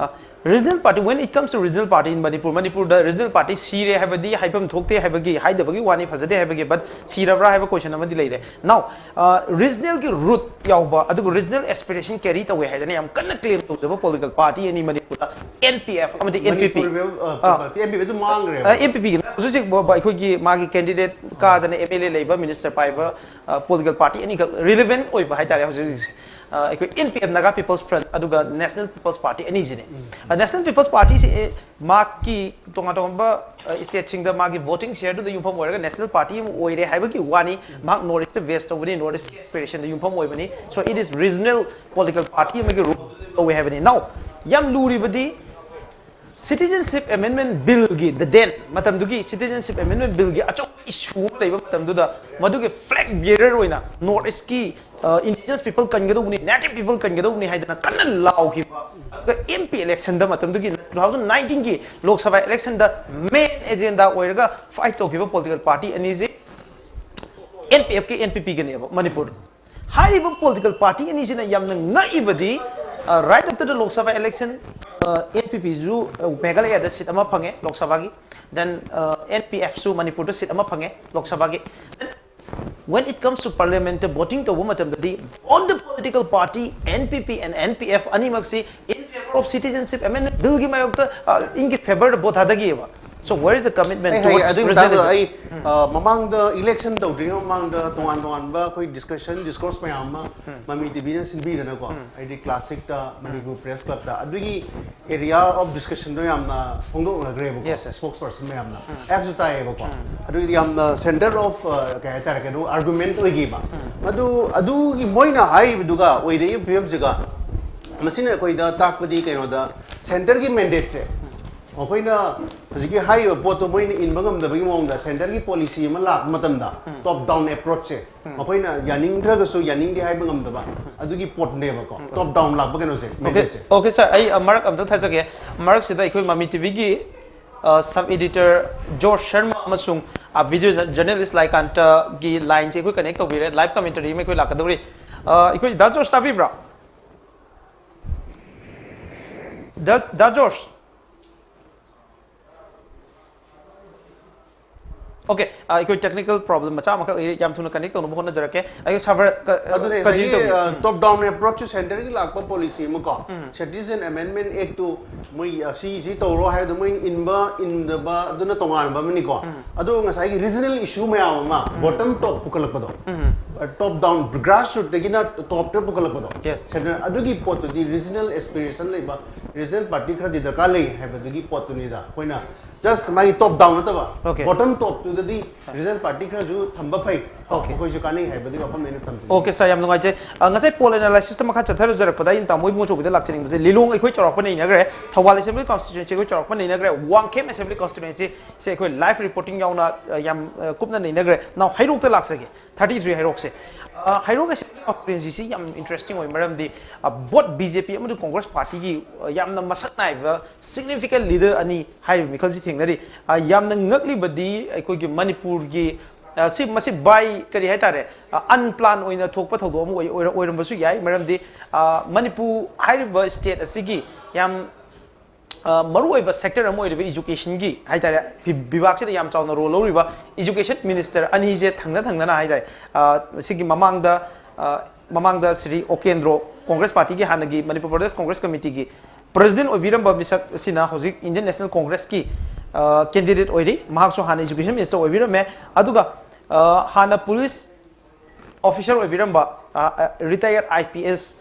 Regional party, when it comes to regional party in Manipur, ꯃꯅꯤꯄꯨꯔꯗ ꯔꯤꯖꯅꯦꯜ ꯄꯥꯔꯇꯤ ꯁꯤꯔꯦ ꯍꯥꯏꯕꯗꯤ ꯍꯥꯏꯐꯝ ꯊꯣꯛꯇꯦ ꯍꯥꯏꯕꯒꯤ, ꯍꯥꯏꯗꯕꯒꯤ ꯋꯥꯅꯤ, ꯐꯖꯗꯦ ꯍꯥꯏꯕꯒꯤ, ꯕꯠ ꯁꯤꯔꯕ꯭ꯔꯥ ꯍꯥꯏꯕ ꯀꯣꯏꯁꯟ ꯑꯃꯗꯤ ꯂꯩꯔꯦ꯫ ꯅꯥꯎ, ꯔꯤꯖꯅꯦꯜꯒꯤ ꯔꯨꯠ ꯌꯥꯎꯕ, ꯑꯗꯨꯒ ꯔꯤꯖꯅꯦꯜ ꯑꯦꯁꯄꯤꯔꯦꯁꯟ ꯀꯦꯔꯤ ꯇꯧꯋꯦ ꯍꯥꯏꯗꯅ ꯌꯥꯝ ꯀꯟꯅ ꯀ꯭ꯂꯦꯝ ꯇꯧꯖꯕ ꯄꯣꯂꯤꯇꯤꯀꯦꯜ ꯄꯥꯔꯇꯤ ꯑꯅꯤ ꯃꯅꯤꯄꯨꯔꯗ, ꯑꯦꯟ ꯄꯤ ꯑꯦꯐ ꯑꯃꯗꯤ and P P. Manipur M P ꯄꯤ ꯑꯗꯨ ꯃꯥꯡꯈ꯭ꯔꯦꯕ꯫ ꯑꯦꯟ ꯄꯤ ꯄꯤꯒꯤ ꯍꯧꯖꯤꯛ ꯍꯧꯖꯤꯛ ꯕ-, ꯕ-, ꯑꯩꯈꯣꯏꯒꯤ ꯃꯥꯒꯤ ꯀꯦꯟꯗꯤꯗꯦꯠ ꯀꯥꯗꯅ ꯑꯦꯝ ꯑꯦꯜ ꯑꯦ ꯂꯩꯕ, ꯃꯤꯅꯤꯁꯇꯔ ꯄꯥꯏꯕ ꯄꯣꯂꯤꯇꯤꯀꯦꯜ ꯄꯥꯔꯇꯤ ꯑꯅꯤꯈꯛ ꯔꯤꯂꯤꯚꯦꯟ ꯑꯣꯏꯕ ꯍꯥꯏꯇꯥꯔꯦ ꯍꯧꯖꯤꯛ ꯍꯧꯖꯤꯛꯁꯦ꯫ ꯑ, ꯑꯩꯈꯣꯏ N P F, Naga People's Front, ꯑꯗꯨꯒ ꯅꯦꯁꯅꯦꯜ ꯄꯤꯄꯜꯁ ꯄꯥꯔꯇꯤ ꯑꯅꯤꯁꯤꯅꯦ꯫ ꯅꯦꯁꯅꯦꯜ ꯄꯤꯄꯜꯁ ꯄꯥꯔꯇꯤꯁꯤ, ꯑꯦ, ꯃꯍꯥꯛꯀꯤ ꯇꯣꯉꯥꯟ ꯇꯣꯉꯥꯟꯕ, ꯑ, ꯁ꯭ꯇꯦꯠꯁꯤꯡꯗ ꯃꯥꯒꯤ ꯚꯣꯇꯤꯡ ꯁꯤꯌꯔꯗꯨꯗ ꯌꯨꯝꯐꯝ ꯑꯣꯏꯔꯒ ꯅꯦꯁꯅꯦꯜ ꯄꯥꯔꯇꯤ ꯑꯃ ꯑꯣꯏꯔꯦ ꯍꯥꯏꯕꯒꯤ ꯋꯥꯅꯤ꯫ ꯃꯍꯥꯛ ꯅꯣꯔꯠ ꯏꯁꯇ ꯕꯦꯁ ꯇꯧꯕꯅꯤ, ꯅꯣꯔꯠ ꯏꯁꯀꯤ ꯑꯦꯁꯄꯤꯔꯦꯁꯟꯗ ꯌꯨꯝꯐꯝ ꯑꯣꯏꯕꯅꯤ꯫ So it is regional political party ꯑꯃꯒꯤ ꯔꯣꯜ ꯂꯧꯋꯦ ꯍꯥꯏꯕꯅꯤ꯫ ꯅꯥꯎ, ꯌꯥꯝ ꯂꯨꯔꯤꯕꯗꯤ ꯁꯤꯇꯤꯖꯟꯁꯤꯞ ꯑꯦꯃꯦꯟꯃꯦꯟ ꯕꯤꯜꯒꯤ, ꯗ ꯗꯦꯟ ꯃꯇꯝꯗꯨꯒꯤ ꯁꯤꯇꯤꯖꯟꯁꯤꯞ ꯑꯦꯃꯦꯟꯃꯦꯟ ꯕꯤꯜꯒꯤ ꯑꯆꯧꯕ ꯏꯁꯨ ꯑꯃ ꯂꯩꯕ ꯃꯇꯝꯗꯨꯗ, ꯃꯗꯨꯒꯤ ꯐ꯭ꯂꯦꯒ ꯕꯤꯌꯔꯔ ꯑꯣꯏꯅ ꯅꯣꯔꯠ ꯏꯁꯀꯤ, ꯑ, ꯏꯟꯗꯤꯖꯤꯅꯁ ꯄꯤꯄꯜ ꯀꯟꯒꯗꯧꯕꯅꯤ, ꯅꯦꯇꯤꯚ ꯄꯤꯄꯜ ꯀꯟꯒꯗꯧꯕꯅꯤ ꯍꯥꯏꯗꯅ ꯀꯟꯅ ꯂꯥꯎꯈꯤꯕ꯫ ꯑꯗꯨꯒ ꯑꯦꯝ ꯄꯤ ꯏꯂꯦꯛꯁꯟꯗ, ꯃꯇꯝꯗꯨꯒꯤ ꯇꯨ ꯊꯥꯎꯖꯟ ꯅꯥꯏꯟꯇꯤꯟꯒꯤ ꯂꯣꯛ ꯁꯚꯥ ꯏꯂꯦꯛꯁꯟꯗ ꯃꯦꯟ ꯑꯦꯖꯦꯟꯗꯥ ꯑꯣꯏꯔꯒ ꯐꯥꯏꯠ ꯇꯧꯈꯤꯕ ꯄꯣꯂꯤꯇꯤꯀꯦꯜ ꯄꯥꯔꯇꯤ ꯑꯅꯤꯁꯤ ꯑꯦꯟ ꯄꯤ ꯑꯦꯐꯀ ꯑꯦꯟ ꯄꯤ ꯄꯤꯒꯅꯦꯕ ꯃꯅꯤꯄꯨꯔꯗ꯫ ꯍꯥꯏꯔꯤꯕ ꯄꯣꯂꯤꯇꯤꯀꯦꯜ ꯄꯥꯔꯇꯤ ꯑꯅꯤꯁꯤꯅ ꯌꯥꯝꯅ ꯉꯛꯏꯕꯗꯤ, right after the Lok Sabha election, N P ꯄꯤꯁꯨ ꯃꯦꯘꯥꯂꯌꯥꯗ ꯁꯤꯠ ꯑꯃ ꯐꯪꯉꯦ ꯂꯣꯛ ꯁꯚꯥꯒꯤ, ꯗꯦꯟ ꯑꯦꯟ ꯄꯤ ꯑꯦꯐꯁꯨ ꯃꯅꯤꯄꯨꯔꯗ ꯁꯤꯠ ꯑꯃ ꯐꯪꯉꯦ ꯂꯣꯛ ꯁꯚꯥꯒꯤ꯫ When it comes to parliament, voting ꯇꯧꯕ ꯃꯇꯝꯗꯗꯤ both the political party N P P and N P F ꯑꯅꯤꯃꯛꯁꯤ in favor of citizenship amendment billꯒꯤ ꯃꯥꯌꯣꯛꯇ, ꯑ, inꯒꯤ favorꯗ vote ꯊꯥꯗꯈꯤꯑꯕ꯫ So where is the commitment ꯑꯩ ꯍꯥꯏ-, towards ꯑꯗꯨꯒꯤ ꯃꯇꯥꯡꯗꯣ regionalism? ꯑꯩ, ꯑ, ꯃꯃꯥꯡꯗ ꯏꯂꯦꯛꯁꯟ ꯇꯧꯗ꯭ꯔꯤꯉꯩ ꯃꯃꯥꯡꯗ ꯇꯣꯉꯥꯟ ꯇꯣꯉꯥꯟꯕ ꯑꯩꯈꯣꯏ ꯗꯤꯁꯀꯁꯟ, ꯗꯤꯁꯀꯣꯔꯁ ꯃꯌꯥꯝ ꯑꯃ ꯃꯃꯤ ꯇꯤꯚꯤꯅ ꯁꯤꯟꯕꯤꯗꯅꯀꯣ, ꯍꯥꯏꯗꯤ ꯀ꯭ꯂꯥꯁꯤꯛꯇ, ꯃꯅꯤꯄꯨꯔ ꯄ꯭ꯔꯦꯁ ꯀ꯭ꯂꯕꯇ, ꯑꯗꯨꯒꯤ ꯑꯦꯔꯤꯌꯥ ꯑꯣꯐ ꯗꯤꯁꯀꯁꯟꯗꯣ ꯌꯥꯝꯅ ꯐꯣꯡꯗꯣꯛꯅꯈ꯭ꯔꯦꯕꯀꯣ, Yes, yes. ꯁ꯭ꯄꯣꯛꯁ ꯄꯔꯁꯟ ꯃꯌꯥꯝꯅ ꯑꯩꯍꯥꯛꯁꯨ ꯇꯥꯏꯌꯦꯕꯀꯣ꯫ ꯑꯗꯨꯒꯤꯗꯤ ꯌꯥꯝꯅ ꯁꯦꯟꯇꯔ ꯑꯣꯐ, ꯑ, ꯀꯩ ꯍꯥꯏꯇꯥꯔꯦ, ꯀꯩꯅꯣ, ꯑꯥꯔꯒꯨꯃꯦꯟꯠ ꯑꯣꯏꯈꯤꯕ꯫ ꯑꯗꯨ, ꯑꯗꯨꯒꯤ ꯃꯣꯏꯅ ꯍꯥꯏꯔꯤꯕꯗꯨꯒ ꯑꯣꯏꯔꯛꯏꯕ ꯐꯤꯕꯝꯁꯤꯒ, ꯃꯁꯤꯅ ꯑꯩꯈꯣꯏꯗ ꯇꯥꯛꯄꯗꯤ ꯀꯩꯅꯣꯗ, ꯁꯦꯟꯇꯔꯒꯤ ꯃꯦꯟꯗꯦꯠꯁꯦ ꯃꯈꯣꯏꯅ ꯍꯧꯖꯤꯛꯀꯤ ꯍꯥꯏꯔꯤꯕ ꯄꯣꯠꯇꯣ ꯃꯣꯏꯅ ꯏꯟꯕ ꯉꯝꯗꯕꯒꯤ ꯃꯑꯣꯡꯗ ꯁꯦꯟꯇꯔꯒꯤ ꯄꯣꯂꯤꯁꯤ ꯑꯃ ꯂꯥꯛꯄ ꯃꯇꯝꯗ ꯇꯣꯞ ꯗꯥꯎꯟ ꯑꯦꯄ꯭ꯔꯣꯆꯁꯦ ꯃꯈꯣꯏꯅ ꯌꯥꯅꯤꯡꯗ꯭ꯔꯒꯁꯨ ꯌꯥꯅꯤꯡꯗꯦ ꯍꯥꯏꯕ ꯉꯝꯗꯕ ꯑꯗꯨꯒꯤ ꯄꯣꯠꯅꯦꯕꯀꯣ, ꯇꯣꯞ ꯗꯥꯎꯟ ꯂꯥꯛꯄ ꯀꯩꯅꯣꯁꯦ, Okay, ꯃꯦꯟꯗꯦꯠꯁꯦ. Okay, sir, ꯑꯩ ꯑ, ꯃꯔꯛ ꯑꯝꯇ ꯊꯠꯆꯒꯦ꯫ ꯃꯔꯛꯁꯤꯗ ꯑꯩꯈꯣꯏ ꯃꯃꯤ ꯇꯤꯚꯤꯒꯤ ꯁꯕ ꯏꯗꯤꯇꯔ ꯖꯣꯔꯖ ꯁꯔꯃ ꯑꯃꯁꯨꯡ ꯚꯤꯗꯤꯑꯣ ꯖꯔꯅꯦꯂꯤꯁ ꯂꯥꯏꯀꯥꯟꯇꯒꯤ ꯂꯥꯏꯟꯁꯦ ꯑꯩꯈꯣꯏ ꯀꯅꯦꯛ ꯇꯧꯕꯤꯔꯦ꯫ ꯂꯥꯏꯚ ꯀꯃꯦꯟꯇꯔꯤ ꯑꯃ ꯑꯩꯈꯣꯏ ꯂꯥꯛꯀꯗꯧꯔꯤ꯫ ꯑ, ꯑꯩꯈꯣꯏ ꯗꯥ ꯖꯣꯔꯖ ꯇꯥꯕꯤꯕ꯭ꯔꯥ? ꯗꯥ ꯗꯥ ꯖꯣꯔꯖ? Okay, ꯑ, ꯑꯩꯈꯣꯏ ꯇꯦꯛꯅꯤꯀꯦꯜ ꯄ꯭ꯔꯣꯕ꯭ꯂꯦꯝ ꯃꯆꯥ ꯑꯃꯈꯛ ꯂꯩꯔꯦ, ꯌꯥꯝ ꯊꯨꯅ ꯀꯅꯦꯛ ꯇꯧꯅꯕ ꯍꯣꯠꯅꯖꯔꯛꯀꯦ꯫ ꯑꯩꯈꯣꯏ ꯁꯥꯔꯚꯔ ꯀ- ꯑꯗꯨꯅꯦ continue ꯉꯁꯥꯏꯒꯤ ꯇꯧꯕꯤꯌꯨ꯫ ꯇꯣꯞ ꯗꯥꯎꯟ ꯑꯦꯄ꯭ꯔꯣꯆ ꯁꯦꯟꯇꯔꯒꯤ ꯂꯥꯛꯄ ꯄꯣꯂꯤꯁꯤ ꯑꯃꯀꯣ, ꯁꯤꯇꯤꯖꯟ ꯑꯃꯦꯟꯃꯦꯟ ꯑꯦꯛꯇꯨ ꯃꯣꯏ, ꯑ, ꯁꯤ ꯁꯤ ꯇꯧꯔꯣ ꯍꯥꯏꯕꯗꯣ ꯃꯣꯏ ꯏꯟꯕ ꯏꯟꯗꯕ ꯑꯗꯨꯅ ꯇꯣꯉꯥꯟꯕ ꯑꯃꯅꯤꯀꯣ. ꯑꯗꯣ ꯉꯁꯥꯏꯒꯤ ꯔꯤꯖꯅꯦꯜ ꯏꯁꯨ ꯃꯌꯥꯝ ꯑꯃ ꯕꯣꯇꯝ ꯇꯣꯞ ꯄꯨꯈꯠꯂꯛꯄꯗꯣ, ꯇꯣꯞ ꯗꯥꯎꯟ ꯒ꯭ꯔꯥꯁ ꯔꯨꯠꯇꯒꯤꯅ ꯇꯣꯞꯇ ꯄꯨꯈꯠꯂꯛꯄꯗꯣ, Yes. ꯁꯦꯟꯇꯔ ꯑꯗꯨꯒꯤ ꯄꯣꯠꯇꯨꯗꯤ ꯔꯤꯖꯅꯦꯜ ꯑꯦꯁꯄꯤꯔꯦꯁꯟ ꯂꯩꯕ ꯔꯤꯖꯅꯦꯜ ꯄꯥꯔꯇꯤ ꯈꯔꯗꯤ ꯗꯔꯀꯥꯔ ꯂꯩ ꯍꯥꯏꯕꯗꯨꯒꯤ ꯄꯣꯠꯇꯨꯅꯤꯗ ꯑꯩꯈꯣꯏꯅ ꯖꯁ ꯃꯥꯒꯤ ꯇꯣꯞ ꯗꯥꯎꯟ ꯅꯠꯇꯕ Okay. ꯕꯣꯇꯝ ꯇꯣꯞꯇꯨꯗꯗꯤ ꯔꯤꯖꯅꯦꯜ ꯄꯥꯔꯇꯤ ꯈꯔꯁꯨ ꯊꯝꯕ ꯐꯩ, Okay. ꯃꯈꯣꯏꯁꯨ ꯀꯥꯟꯅꯩ ꯍꯥꯏꯕꯗꯨꯒꯤ ꯋꯥꯐꯝꯅꯦ ꯑꯩꯅ ꯊꯝꯖꯅꯤꯡꯉꯤ. Okay, sir, ꯌꯥꯝ ꯅꯨꯡꯉꯥꯏꯖꯩ꯫ ꯑ, ꯉꯁꯥꯏ ꯄꯣꯜ ꯑꯦꯅꯥꯂꯥꯏꯁꯤꯁꯇ ꯃꯈꯥ ꯆꯠꯊꯖꯔꯛꯄꯗ ꯑꯩꯅ ꯇꯥꯃꯣ ꯏꯕꯨꯡꯉꯣ ꯆꯧꯕꯤꯗ ꯂꯥꯛꯆꯅꯤꯡꯕꯁꯦ, ꯂꯤꯂꯣꯡ ꯑꯩꯈꯣꯏ ꯆꯥꯎꯔꯥꯛꯄ ꯅꯩꯅꯈ꯭ꯔꯦ, ꯊꯧꯕꯥꯜ ꯑꯦꯁꯦꯝꯕ꯭ꯂꯤ ꯀꯟꯁꯇꯤꯇ꯭ꯋꯦꯟꯁꯤ ꯑꯩꯈꯣꯏ ꯆꯥꯎꯔꯥꯛꯄ ꯅꯩꯅꯈ꯭ꯔꯦ, ꯋꯥꯡꯈꯦꯝ ꯑꯦꯁꯦꯝꯕ꯭ꯂꯤ ꯀꯟꯁꯇꯤꯇ꯭ꯋꯦꯟꯁꯤ ꯁꯦ ꯑꯩꯈꯣꯏ ꯂꯥꯏꯐ ꯔꯤꯄꯣꯔꯇꯤꯡ ꯌꯥꯎꯅ, ꯑ, ꯌꯥꯝ, ꯑ, ꯀꯨꯞꯅ ꯅꯩꯅꯈ꯭ꯔꯦ꯫ Now ꯍꯩꯔꯣꯛꯇ ꯂꯥꯛꯆꯒꯦ, ꯊꯥꯔꯇꯤ ꯊ꯭ꯔꯤ ꯍꯩꯔꯣꯛꯁꯦ꯫ ꯑ, ꯍꯩꯔꯣꯛ ꯑꯦꯁꯦꯝꯕ꯭ꯂꯤ ꯀꯟꯁꯇꯤꯇ꯭ꯋꯦꯟꯁꯤꯁꯤ ꯌꯥꯝ ꯏꯟꯇꯔꯦꯁꯇꯤꯡ ꯑꯣꯏ, ꯃꯔꯝꯗꯤ, ꯑ, ꯕꯣꯠ ꯕꯤ ꯖꯦ ꯄꯤ ꯑꯃꯗꯤ ꯀꯣꯡꯒ꯭ꯔꯦꯁ ꯄꯥꯔꯇꯤꯒꯤ, ꯑ, ꯌꯥꯝꯅ ꯃꯁꯛ ꯅꯥꯏꯕ ꯁꯤꯒꯅꯤꯐꯤꯀꯦꯟ ꯂꯤꯗꯔ ꯑꯅꯤ ꯍꯥꯏꯔꯤꯕ ꯃꯤꯈꯜꯁꯤ ꯊꯦꯡꯅꯔꯤ꯫ ꯑ, ꯌꯥꯝꯅ ꯉꯛꯂꯤꯕꯗꯤ ꯑꯩꯈꯣꯏꯒꯤ ꯃꯅꯤꯄꯨꯔꯒꯤ, ꯑ, ꯁꯤ, ꯃꯁꯤ ꯕꯥꯏ, ꯀꯔꯤ ꯍꯥꯏꯇꯥꯔꯦ, ꯑ, ꯑꯟꯄ꯭ꯂꯥꯟ ꯑꯣꯏꯅ ꯊꯣꯛꯄ ꯊꯧꯗꯣꯛ ꯑꯃ ꯑꯣꯏ-, ꯑꯣꯏꯔ-, ꯑꯣꯏꯔꯝꯕꯁꯨ ꯌꯥꯏ, ꯃꯔꯝꯗꯤ, ꯑ, ꯃꯅꯤꯄꯨꯔ ꯍꯥꯏꯔꯤꯕ ꯁ꯭ꯇꯦꯠ ꯑꯁꯤꯒꯤ ꯌꯥꯝ, ꯑ, ꯃꯔꯨꯑꯣꯏꯕ ꯁꯦꯛꯇꯔ ꯑꯃ ꯑꯣꯏꯔꯤꯕ ꯏꯖꯨꯀꯦꯁꯟꯒꯤ ꯍꯥꯏꯇꯥꯔꯦ, ꯐꯤ-, ꯕꯤꯚꯥꯒꯁꯤꯗ ꯌꯥꯝ ꯆꯥꯎꯅ ꯔꯣꯜ ꯂꯧꯔꯤꯕ ꯏꯖꯨꯀꯦꯁꯟ ꯃꯤꯅꯤꯁꯇꯔ ꯑꯅꯤꯁꯦ ꯊꯪꯅ ꯊꯪꯅꯅ ꯍꯥꯏꯇꯥꯔꯦ, ꯑ, ꯁꯤꯒꯤ ꯃꯃꯥꯡꯗ, ꯑ, ꯃꯃꯥꯡꯗ ꯁ꯭ꯔꯤ ꯑꯣꯀꯦꯟꯗ꯭ꯔꯣ, ꯀꯣꯡꯒ꯭ꯔꯦꯁ ꯄꯥꯔꯇꯤꯒꯤ ꯍꯥꯟꯅꯒꯤ ꯃꯅꯤꯄꯨꯔ ꯄ꯭ꯔꯗꯦꯁ ꯀꯣꯡꯒ꯭ꯔꯦꯁ ꯀꯃꯤꯇꯤꯒꯤ ꯄ꯭ꯔꯦꯁꯤꯗꯦꯟ ꯑꯣꯏꯕꯤꯔꯝꯕ ꯃꯤꯁꯛ ꯑꯁꯤꯅ ꯍꯧꯖꯤꯛ ꯏꯟꯗꯤꯌꯟ ꯅꯦꯁꯅꯦꯜ ꯀꯣꯡꯒ꯭ꯔꯦꯁꯀꯤ, ꯑ, ꯀꯦꯟꯗꯤꯗꯦꯠ ꯑꯣꯏꯔꯤ꯫ ꯃꯍꯥꯛꯁꯨ ꯍꯥꯟꯅ ꯏꯖꯨꯀꯦꯁꯟ ꯃꯤꯅꯤꯁꯇꯔ ꯑꯣꯏꯕꯤꯔꯝꯃꯦ꯫ ꯑꯗꯨꯒ, ꯑ, ꯍꯥꯟꯅ ꯄꯨꯂꯤꯁ ꯑꯣꯐꯤꯁꯔ ꯑꯣꯏꯕꯤꯔꯝꯕ, ꯑ, ꯑ, ꯔꯤꯇꯥꯌꯔ ꯑꯥꯏ ꯄꯤ ꯑꯦꯁ,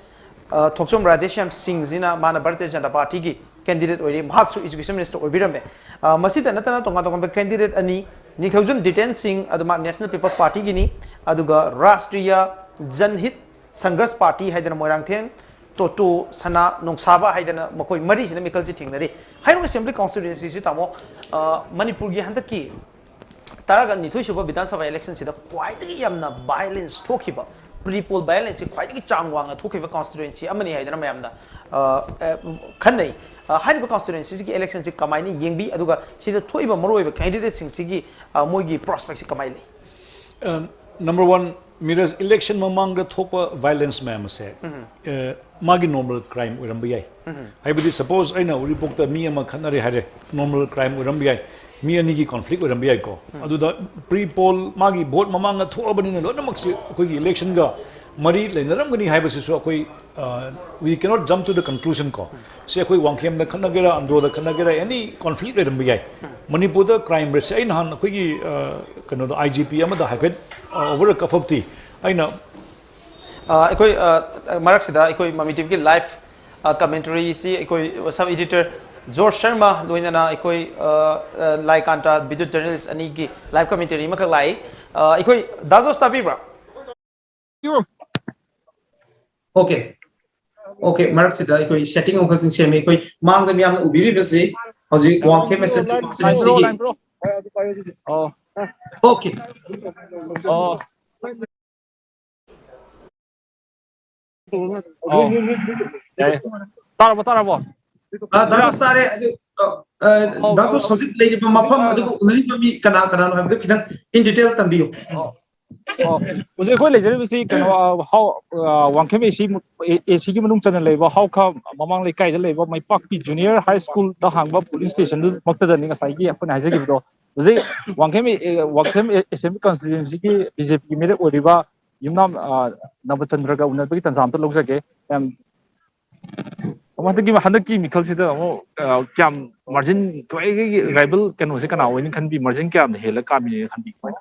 ꯑ, ꯊꯣꯛꯆꯣꯝ ꯔꯥꯙꯦꯁ꯭ꯌꯥꯝ ꯁꯤꯡꯁꯤꯅ ꯃꯥꯅ ꯚꯥꯔꯇꯤꯌ ꯖꯅꯇꯥ ꯄꯥꯔꯇꯤꯒꯤ ꯀꯦꯟꯗꯤꯗꯦꯠ ꯑꯣꯏꯔꯤ꯫ ꯃꯍꯥꯛꯁꯨ ꯏꯖꯨꯀꯦꯁꯟ ꯃꯤꯅꯤꯁꯇꯔ ꯑꯣꯏꯕꯤꯔꯝꯃꯦ꯫ ꯑ, ꯃꯁꯤꯗ ꯅꯠꯇꯅ ꯇꯣꯉꯥꯟ ꯇꯣꯉꯥꯟꯕ ꯀꯦꯟꯗꯤꯗꯦꯠ ꯑꯅꯤ, ꯅꯤꯡꯊꯧꯖꯝ ꯗꯤꯇꯦꯟ ꯁꯤꯡ, ꯑꯗꯨ ꯃꯍꯥꯛ ꯅꯦꯁꯅꯦꯜ ꯄꯤꯄꯜꯁ ꯄꯥꯔꯇꯤꯒꯤꯅꯤ, ꯑꯗꯨꯒ ꯔꯥꯁꯇ꯭ꯔꯤꯌ ꯖꯟꯍꯤꯠ ꯁꯪꯘꯔꯁ ꯄꯥꯔꯇꯤ ꯍꯥꯏꯗꯅ ꯃꯣꯏꯔꯥꯡꯊꯦꯝ ꯇꯣꯇꯣ ꯁꯅꯥ ꯅꯣꯡꯁꯥꯕ ꯍꯥꯏꯗꯅ ꯃꯈꯣꯏ ꯃꯔꯤꯁꯤꯅ ꯃꯤꯈꯜꯁꯤ ꯊꯦꯡꯅꯔꯤ꯫ ꯍꯥꯏꯔꯤꯕ ꯑꯦꯁꯦꯝꯕ꯭ꯂꯤ ꯀꯣꯟꯁꯇꯤꯇ꯭ꯋꯦꯟꯁꯤꯁꯤ, ꯇꯥꯃꯣ, ꯑ, ꯃꯅꯤꯄꯨꯔꯒꯤ ꯍꯟꯗꯛꯀꯤ ꯇꯔꯥꯒ ꯅꯤꯊꯣꯏ ꯁꯨꯕ ꯕꯤꯙꯥꯟ ꯁꯚꯥ ꯏꯂꯦꯛꯁꯟꯁꯤꯗ ꯈ꯭ꯋꯥꯏꯗꯒꯤ ꯌꯥꯝꯅ ꯚꯥꯏꯑꯣꯂꯦꯟꯁ ꯊꯣꯛꯈꯤꯕ, ꯄ꯭ꯔꯤ ꯄꯣꯜ ꯚꯥꯏꯑꯣꯂꯦꯟꯁꯁꯤ ꯈ꯭ꯋꯥꯏꯗꯒꯤ ꯆꯥꯡ ꯋꯥꯡꯅ ꯊꯣꯛꯈꯤꯕ ꯀꯣꯟꯁꯇꯤꯇ꯭ꯋꯦꯟꯁꯤ ꯑꯃꯅꯤ ꯍꯥꯏꯗꯅ ꯃꯌꯥꯝꯅ, ꯑ, ꯑ, ꯈꯟꯅꯩ꯫ ꯑ, ꯍꯥꯏꯔꯤꯕ ꯀꯣꯟꯁꯇꯤꯇ꯭ꯋꯦꯟꯁꯤꯁꯤꯒꯤ ꯏꯂꯦꯛꯁꯟꯁꯤ ꯀꯃꯥꯏꯅ ꯌꯦꯡꯕꯤ, ꯑꯗꯨꯒ ꯁꯤꯗ ꯊꯣꯛꯏꯕ ꯃꯔꯨꯑꯣꯏꯕ ꯀꯦꯟꯗꯤꯗꯦꯠꯁꯤꯡꯁꯤꯒꯤ, ꯑ, ꯃꯣꯏꯒꯤ ꯄ꯭ꯔꯣꯁꯄꯦꯛꯁꯤ ꯀꯃꯥꯏꯅ ꯂꯩ? ꯅꯝꯕꯔ ꯋꯥꯟ, ꯃꯤꯔꯖ, ꯏꯂꯦꯛꯁꯟ ꯃꯃꯥꯡꯗ ꯊꯣꯛꯄ ꯚꯥꯏꯑꯣꯂꯦꯟꯁ ꯃꯌꯥꯝ ꯑꯁꯦ, ꯑ, ꯃꯥꯒꯤ ꯅꯣꯔꯃꯦꯜ ꯀ꯭ꯔꯥꯏꯝ ꯑꯣꯏꯔꯝꯕ ꯌꯥꯏ꯫ ꯍꯥꯏꯕꯗꯤ, ꯁꯄꯣꯁ, ꯑꯩꯅ ꯎꯔꯤꯄꯣꯛꯇ ꯃꯤ ꯑꯃ ꯈꯠꯅꯔꯦ ꯍꯥꯏꯔꯦ, ꯅꯣꯔꯃꯦꯜ ꯀ꯭ꯔꯥꯏꯝ ꯑꯣꯏꯔꯝꯕ ꯌꯥꯏ, ꯃꯤ ꯑꯅꯤꯒꯤ ꯀꯣꯟꯐ꯭ꯂꯤꯛ ꯑꯣꯏꯔꯝꯕ ꯌꯥꯏꯀꯣ꯫ ꯑꯗꯨꯗ ꯄ꯭ꯔꯤ ꯄꯣꯜ ꯃꯥꯒꯤ ꯚꯣꯠ ꯃꯃꯥꯡꯗ ꯊꯣꯛꯑꯕꯅꯤꯅ ꯂꯣꯏꯅꯃꯛꯁꯦ ꯑꯩꯈꯣꯏꯒꯤ ꯏꯂꯦꯛꯁꯟꯒ ꯃꯔꯤ ꯂꯩꯅꯔꯝꯒꯅꯤ ꯍꯥꯏꯕꯁꯤꯁꯨ ꯑꯩꯈꯣꯏ, ꯑ, we cannot jump to the conclusion ꯀꯣ꯫ ꯁꯤ ꯑꯩꯈꯣꯏ ꯋꯥꯡꯈꯦꯝꯗ ꯈꯠꯅꯒꯦꯔꯥ, ꯑꯟꯗ꯭ꯔꯣꯗ ꯈꯠꯅꯒꯦꯔꯥ, ꯑꯦꯅꯤ ꯀꯣꯟꯐ꯭ꯂꯤꯛ ꯂꯩꯔꯝꯕ ꯌꯥꯏ꯫ ꯃꯅꯤꯄꯨꯔꯗ ꯀ꯭ꯔꯥꯏꯝ ꯔꯦꯠꯁꯦ ꯑꯩ ꯅꯍꯥꯟ ꯑꯩꯈꯣꯏꯒꯤ, ꯑ, ꯀꯩꯅꯣꯗ, ꯑꯥꯏ ꯖꯤ ꯄꯤ ꯑꯃꯗ ꯍꯥꯏꯐꯦꯠ, ꯑ, ꯑꯣꯚꯔ ꯀꯐꯞꯇꯤ ꯑꯩꯅ ꯑ, ꯑꯩꯈꯣꯏ, ꯑ, ꯃꯔꯛꯁꯤꯗ ꯑꯩꯈꯣꯏ ꯃꯃꯤ ꯇꯤꯚꯤꯒꯤ ꯂꯥꯏꯐ, ꯑ, ꯀꯃꯦꯟꯇꯔꯤꯁꯤ ꯑꯩꯈꯣꯏ ꯁꯕ ꯏꯗꯤꯇꯔ ꯖꯣꯔꯖ ꯁꯔꯃ, ꯂꯣꯏꯅꯅ ꯑꯩꯈꯣꯏ, ꯑ, ꯑ, ꯂꯥꯏꯀꯥꯟꯇ, ꯕꯤꯗ꯭ꯌꯨꯠ ꯖꯔꯅꯦꯂꯤꯁ ꯑꯅꯤꯒꯤ ꯂꯥꯏꯐ ꯀꯃꯦꯟꯇꯔꯤ ꯑꯃꯈꯛ ꯂꯥꯛꯏ꯫ ꯑ, ꯑꯩꯈꯣꯏ ꯗꯥ ꯖꯣꯔꯖ, ꯇꯥꯕꯤꯕ꯭ꯔꯥ? ꯑꯣꯀꯦ, ꯑꯣꯀꯦ, ꯃꯔꯛꯁꯤꯗ ꯑꯩꯈꯣꯏ ꯁꯦꯠꯇꯤꯡ ꯑꯃꯈꯛꯇꯪ ꯁꯦꯝꯃꯤ꯫ ꯑꯩꯈꯣꯏ ꯃꯥꯡꯗ ꯃꯤꯌꯥꯝꯅ ꯎꯕꯤꯔꯤꯕꯁꯤ ꯍꯧꯖꯤꯛ ꯋꯥꯡꯈꯦꯝ ꯑꯦꯁꯦꯝꯕ꯭ꯂꯤ ꯀꯣꯟꯁꯇꯤꯇ꯭ꯋꯦꯟꯁꯤꯒꯤ, ꯑꯣ ꯑꯣꯀꯦ꯫ ꯑꯣ ꯑꯣ ꯌꯥꯏ꯫ ꯇꯥꯔꯕꯣ, ꯇꯥꯔꯕꯣ? ꯑ, ꯗꯥ ꯖꯣꯔꯖ ꯇꯥꯔꯦ꯫ ꯑꯗꯨ, ꯑ, ꯑ, ꯑꯣ, ꯗꯥ ꯖꯣꯔꯖ ꯍꯧꯖꯤꯛ ꯂꯩꯔꯤꯕ ꯃꯐꯝ ꯑꯗꯨꯒ ꯎꯅꯔꯤꯕ ꯃꯤ ꯀꯅꯥ ꯀꯅꯥꯅꯣ ꯍꯥꯏꯕꯗꯨ ꯈꯤꯇꯪ in detail ꯇꯝꯕꯤꯌꯨ꯫ ꯑꯣ, ꯑꯣ, ꯍꯧꯖꯤꯛ ꯑꯩꯈꯣꯏ ꯂꯩꯖꯔꯤꯕꯁꯤ ꯀꯩꯅꯣ, ꯑ, ꯍꯥꯎ-, ꯑ, ꯋꯥꯡꯈꯦꯝ ꯑꯦ ꯁꯤ, ꯑꯦ ꯁꯤꯒꯤ ꯃꯅꯨꯡ ꯆꯟꯅ ꯂꯩꯕ ꯍꯥꯎꯈꯥ ꯃꯃꯥꯡ ꯂꯩꯀꯥꯏꯗ ꯂꯩꯕ ꯃꯩꯄꯥꯛꯄꯤ ꯖꯨꯅꯤꯌꯔ ꯍꯥꯏ ꯁ꯭ꯀꯨꯜꯗ ꯍꯥꯡꯕ ꯄꯣꯂꯤꯡ ꯁ꯭ꯇꯦꯁꯟꯗꯨꯃꯛꯇꯗꯅꯤ ꯉꯁꯥꯏꯒꯤ ꯑꯩꯈꯣꯏꯅ ꯍꯥꯏꯖꯈꯤꯕꯗꯣ꯫ ꯍꯧꯖꯤꯛ ꯋꯥꯡꯈꯦꯝ ꯑꯦ-, ꯋꯥꯡꯈꯦꯝ ꯑꯦꯁꯦꯝꯕ꯭ꯂꯤ ꯀꯟꯁꯇꯤꯇ꯭ꯌꯨꯟꯁꯤꯒꯤ ꯕꯤ ꯖꯦ ꯄꯤꯒꯤ ꯃꯤꯔꯦꯞ ꯑꯣꯏꯔꯤꯕ ꯌꯨꯝꯅꯥꯝ, ꯑ, ꯅꯕꯆꯟꯗ꯭ꯔꯒ ꯎꯅꯕꯒꯤ ꯇꯥꯟꯖꯥ ꯑꯝꯇ ꯂꯧꯖꯒꯦ꯫ ꯌꯥꯝ, ꯍꯟꯗꯛꯀꯤ, ꯍꯟꯗꯛꯀꯤ ꯃꯤꯈꯜꯁꯤꯗ ꯑꯃꯨꯛ, ꯑ, ꯀꯌꯥꯝ ꯃꯥꯔꯖꯤꯟ, ꯈ꯭ꯋꯥꯏꯗꯒꯤ ꯔꯥꯏꯕꯜ ꯀꯩꯅꯣꯁꯦ ꯀꯅꯥ ꯑꯣꯏꯅꯤ ꯈꯟꯕꯤ? ꯃꯥꯔꯖꯤꯟ ꯀꯌꯥꯝꯅ ꯍꯦꯜꯂ ꯀꯥꯕꯤꯅꯦꯅ ꯈꯟꯕꯤ? ꯀꯃꯥꯏꯅ?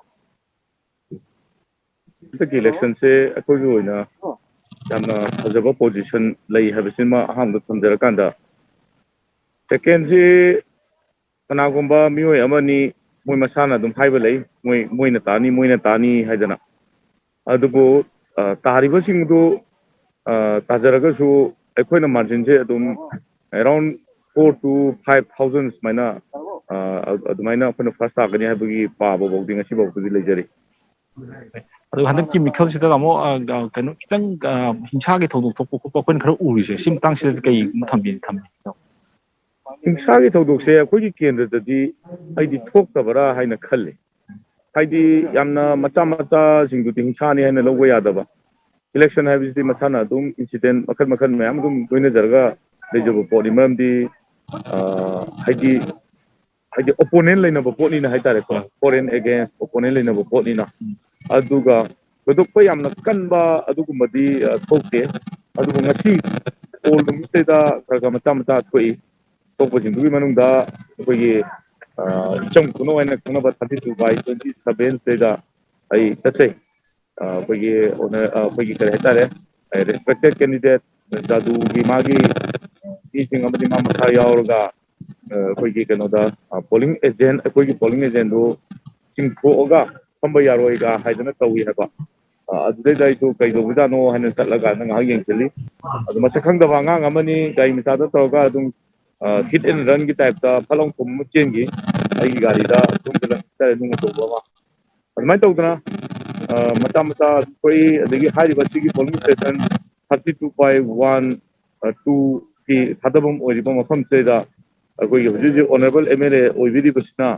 ꯍꯟꯗꯛꯀꯤ ꯏꯂꯦꯛꯁꯟꯁꯦ ꯑꯩꯈꯣꯏꯒꯤ ꯑꯣꯏꯅ ꯌꯥꯝꯅ ꯐꯖꯕ ꯄꯣꯖꯤꯁꯟ ꯂꯩ ꯍꯥꯏꯕꯁꯤꯃ ꯑꯍꯥꯟꯕꯗ ꯊꯝꯖꯔꯀꯥꯟꯗ, ꯁꯦꯀꯦꯟꯁꯤ ꯀꯅꯥꯒꯨꯝꯕ ꯃꯤꯑꯣꯏ ꯑꯃꯅꯤ ꯃꯣꯏ ꯃꯁꯥꯅ ꯑꯗꯨꯝ ꯍꯥꯏꯕ ꯂꯩ, ꯃꯣꯏ, ꯃꯣꯏꯅ ꯇꯥꯅꯤ, ꯃꯣꯏꯅ ꯇꯥꯅꯤ ꯍꯥꯏꯗꯅ꯫ ꯑꯗꯨꯕꯨ, ꯑ, ꯇꯥꯔꯤꯕꯁꯤꯡꯗꯨ, ꯑ, ꯇꯥꯖꯔꯒꯁꯨ ꯑꯩꯈꯣꯏꯅ ꯃꯥꯔꯖꯤꯟꯁꯦ ꯑꯗꯨꯝ around four to five thousand ꯁꯨꯃꯥꯏꯅ, ꯑ, ꯑꯗꯨꯃꯥꯏꯅ ꯑꯩꯈꯣꯏꯅ ꯐꯥꯔꯁ ꯇꯥꯒꯅꯤ ꯍꯥꯏꯕꯒꯤ ꯄꯥꯕ ꯐꯥꯎꯗꯤ ꯉꯁꯤ ꯐꯥꯎꯕꯗꯤ ꯂꯩꯖꯔꯤ꯫ ꯑꯗꯨꯒ ꯍꯟꯗꯛꯀꯤ ꯃꯤꯈꯜꯁꯤꯗ ꯑꯃꯨꯛ, ꯑ, ꯑ, ꯀꯩꯅꯣ ꯈꯤꯇꯪ, ꯑ, ꯍꯤꯡꯁꯥꯒꯤ ꯊꯧꯗꯣꯛ ꯊꯣꯛꯄ ꯈꯣꯠꯄ ꯑꯩꯈꯣꯏꯅ ꯈꯔ ꯎꯔꯤꯁꯦ, ꯁꯤ ꯃꯇꯥꯡꯁꯤꯗ ꯀꯩꯒꯨꯝꯕ ꯊꯝꯕꯤ-, ꯊꯝꯕꯤ? ꯍꯤꯡꯁꯥꯒꯤ ꯊꯧꯗꯣꯛꯁꯦ ꯑꯩꯈꯣꯏꯒꯤ ꯀꯦꯟꯗ꯭ꯔꯗꯗꯤ ꯑꯩꯗꯤ ꯊꯣꯛꯇꯕ꯭ꯔꯥ ꯍꯥꯏꯅ ꯈꯜꯂꯤ꯫ ꯍꯥꯏꯗꯤ ꯌꯥꯝꯅ ꯃꯆꯥ ꯃꯆꯥꯁꯤꯡꯗꯨꯗꯤ ꯍꯤꯡꯁꯥꯅꯤ ꯍꯥꯏꯅ ꯂꯧꯕ ꯌꯥꯗꯕ꯫ ꯏꯂꯦꯛꯁꯟ ꯍꯥꯏꯕꯁꯤꯗꯤ ꯃꯁꯥꯅ ꯑꯗꯨꯝ ꯏꯟꯁꯤꯗꯦꯟ ꯃꯈꯜ ꯃꯈꯜ ꯃꯌꯥꯝ ꯑꯗꯨꯝ ꯂꯣꯏꯅꯖꯔꯒ ꯂꯩꯖꯕ ꯄꯣꯠꯅꯤ꯫ ꯃꯔꯝꯗꯤ, ꯑ, ꯍꯥꯏꯗꯤ, ꯍꯥꯏꯗꯤ ꯑꯣꯄꯣꯅꯦꯟ ꯂꯩꯅꯕ ꯄꯣꯠꯅꯤꯅ ꯍꯥꯏꯇꯥꯔꯦꯀꯣ, ꯐꯣꯔ ꯑꯦꯟ ꯑꯦꯒꯦꯟꯁ ꯑꯣꯄꯣꯅꯦꯟ ꯂꯩꯅꯕ ꯄꯣꯠꯅꯤꯅ꯫ ꯑꯗꯨꯒ ꯊꯣꯏꯗꯣꯛꯄ ꯌꯥꯝꯅ ꯀꯟꯕ ꯑꯗꯨꯒꯨꯝꯕꯗꯤ, ꯑ, ꯊꯣꯛꯇꯦ꯫ ꯑꯗꯨꯕꯨ ꯉꯁꯤ ꯄꯣꯜ ꯅꯨꯃꯤꯠꯁꯤꯗ ꯈꯔ ꯈꯔ ꯃꯆꯥ ꯃꯆꯥ ꯊꯣꯛꯏ꯫ ꯊꯣꯛꯄꯁꯤꯡꯗꯨꯒꯤ ꯃꯅꯨꯡꯗ ꯑꯩꯈꯣꯏꯒꯤ, ꯑ, ꯏꯆꯝ ꯈꯨꯅꯨ ꯍꯥꯏꯅ ꯈꯪꯅꯕ ꯊꯥꯔꯇꯤ ꯇꯨ ꯕꯥꯏ ꯇ꯭ꯋꯦꯟꯇꯤ ꯁꯚꯦꯟꯁꯤꯗ ꯑꯩ ꯆꯠꯆꯩ꯫ ꯑ, ꯑꯩꯈꯣꯏꯒꯤ ꯑꯣꯅꯔ, ꯑ, ꯑꯩꯈꯣꯏꯒꯤ ꯀꯔꯤ ꯍꯥꯏꯇꯥꯔꯦ, ꯔꯦꯁꯄꯦꯛꯇꯦꯠ ꯀꯦꯟꯗꯤꯗꯦꯠ ꯖꯥꯗꯨꯒꯤ ꯃꯥꯒꯤ ꯃꯤꯁꯤꯡ ꯑꯃꯗꯤ ꯃꯥ ꯃꯁꯥ ꯌꯥꯎꯔꯒ, ꯑ, ꯑꯩꯈꯣꯏꯒꯤ ꯀꯩꯅꯣꯗ, ꯑ, ꯄꯣꯂꯤꯡ ꯑꯦꯖꯦꯟ, ꯑꯩꯈꯣꯏꯒꯤ ꯄꯣꯂꯤꯡ ꯑꯦꯖꯦꯟꯗꯨ ꯆꯤꯡꯊꯣꯛꯑꯒ ꯐꯝꯕ ꯌꯥꯔꯣꯏꯒ ꯍꯥꯏꯗꯅ ꯇꯧꯏ ꯍꯥꯏꯕ꯫ ꯑ, ꯑꯗꯨꯗꯩꯗ ꯑꯩꯁꯨ ꯀꯩꯗꯧꯕꯖꯥꯠꯅꯣ ꯍꯥꯏꯅ ꯆꯠꯂꯀꯥꯟꯗ ꯉꯥꯏꯍꯥꯛ ꯌꯦꯡꯁꯤꯜꯂꯤ꯫ ꯑꯗꯨ ꯃꯁꯛ ꯈꯪꯗꯕ ꯑꯉꯥꯡ ꯑꯃꯅꯤ, ꯒꯥꯔꯤ ꯃꯆꯥꯗ ꯇꯧꯔꯒ ꯑꯗꯨꯝ, ꯑ, ꯍꯤꯠ ꯑꯦꯟ ꯔꯟꯒꯤ ꯇꯥꯏꯞꯇ ꯐꯠ ꯂꯥꯎ ꯊꯣꯝ ꯑꯃ ꯆꯦꯟꯈꯤ꯫ ꯑꯩꯒꯤ ꯒꯥꯔꯤꯗ ꯑꯗꯨꯝ ꯀꯤꯂꯣꯃꯤꯇꯔ ꯅꯨꯡ ꯇꯧꯕ ꯑꯃ꯫ ꯑꯗꯨꯃꯥꯏꯅ ꯇꯧꯗꯅ, ꯑ, ꯃꯆꯥ ꯃꯆꯥ ꯊꯣꯛꯏ꯫ ꯑꯗꯒꯤ ꯍꯥꯏꯔꯤꯕ ꯁꯤꯒꯤ polling station thirty two buy one, ꯑ, ꯇꯨꯒꯤ ꯊꯥꯗꯐꯝ ꯑꯣꯏꯔꯤꯕ ꯃꯐꯝꯁꯤꯗꯩꯗ ꯑꯩꯈꯣꯏꯒꯤ ꯍꯧꯖꯤꯛ ꯍꯧꯖꯤꯛ ꯑꯣꯅꯔꯦꯕꯜ ꯑꯦꯝ ꯑꯦꯜ ꯑꯦ ꯑꯣꯏꯕꯤꯔꯤꯕꯁꯤꯅ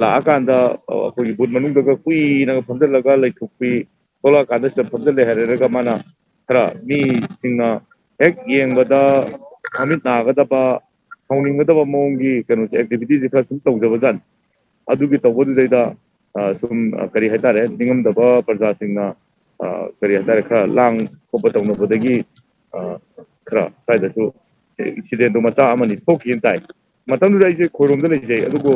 ꯂꯥꯛꯑꯀꯥꯟꯗ, ꯑ, ꯑꯩꯈꯣꯏꯒꯤ ꯕꯨꯠ ꯃꯅꯨꯡꯗꯒ ꯀꯨꯏꯅꯒ ꯐꯝꯖꯤꯜꯂꯒ ꯂꯩꯊꯣꯛꯄꯤ, ꯊꯣꯛꯂꯛꯑꯀꯥꯟꯗ ꯁꯤꯗ ꯐꯝꯖꯤꯜꯂꯦ ꯍꯥꯏꯔꯒ ꯃꯥꯅ ꯈꯔ ꯃꯤꯁꯤꯡꯅ ꯍꯦꯛ ꯌꯦꯡꯕꯗ ꯃꯃꯤꯠ ꯅꯥꯒꯗꯕ, ꯁꯥꯎꯅꯤꯡꯒꯗꯕ ꯃꯑꯣꯡꯒꯤ ꯀꯩꯅꯣꯁꯦ, ꯑꯦꯛꯇꯤꯚꯤꯇꯤꯁꯦ ꯈꯔ ꯁꯨꯝ ꯇꯧꯖꯕꯖꯥꯠꯅꯤ꯫ ꯑꯗꯨꯒꯤ ꯇꯧꯕꯗꯨꯗꯩꯗ, ꯑ, ꯁꯨꯝ, ꯑ, ꯀꯔꯤ ꯍꯥꯏꯇꯥꯔꯦ, ꯅꯤꯡꯉꯝꯗꯕ ꯄ꯭ꯔꯖꯥꯁꯤꯡꯅ, ꯑ, ꯀꯔꯤ ꯍꯥꯏꯇꯥꯔꯦ, ꯈꯔ ꯂꯥꯡ ꯈꯣꯠꯄ ꯇꯧꯅꯕꯗꯒꯤ, ꯑ, ꯈꯔ ꯁ꯭ꯋꯥꯏꯗꯁꯨ ꯏꯟꯁꯤꯗꯦꯟꯗꯣ ꯃꯆꯥ ꯑꯃꯅꯤ ꯊꯣꯛꯈꯤꯅ ꯇꯥꯏ꯫ ꯃꯇꯝꯗꯨꯗ ꯑꯩꯁꯦ ꯈꯣꯏꯔꯣꯝꯗ ꯂꯩꯖꯩ, ꯑꯗꯨꯕꯨ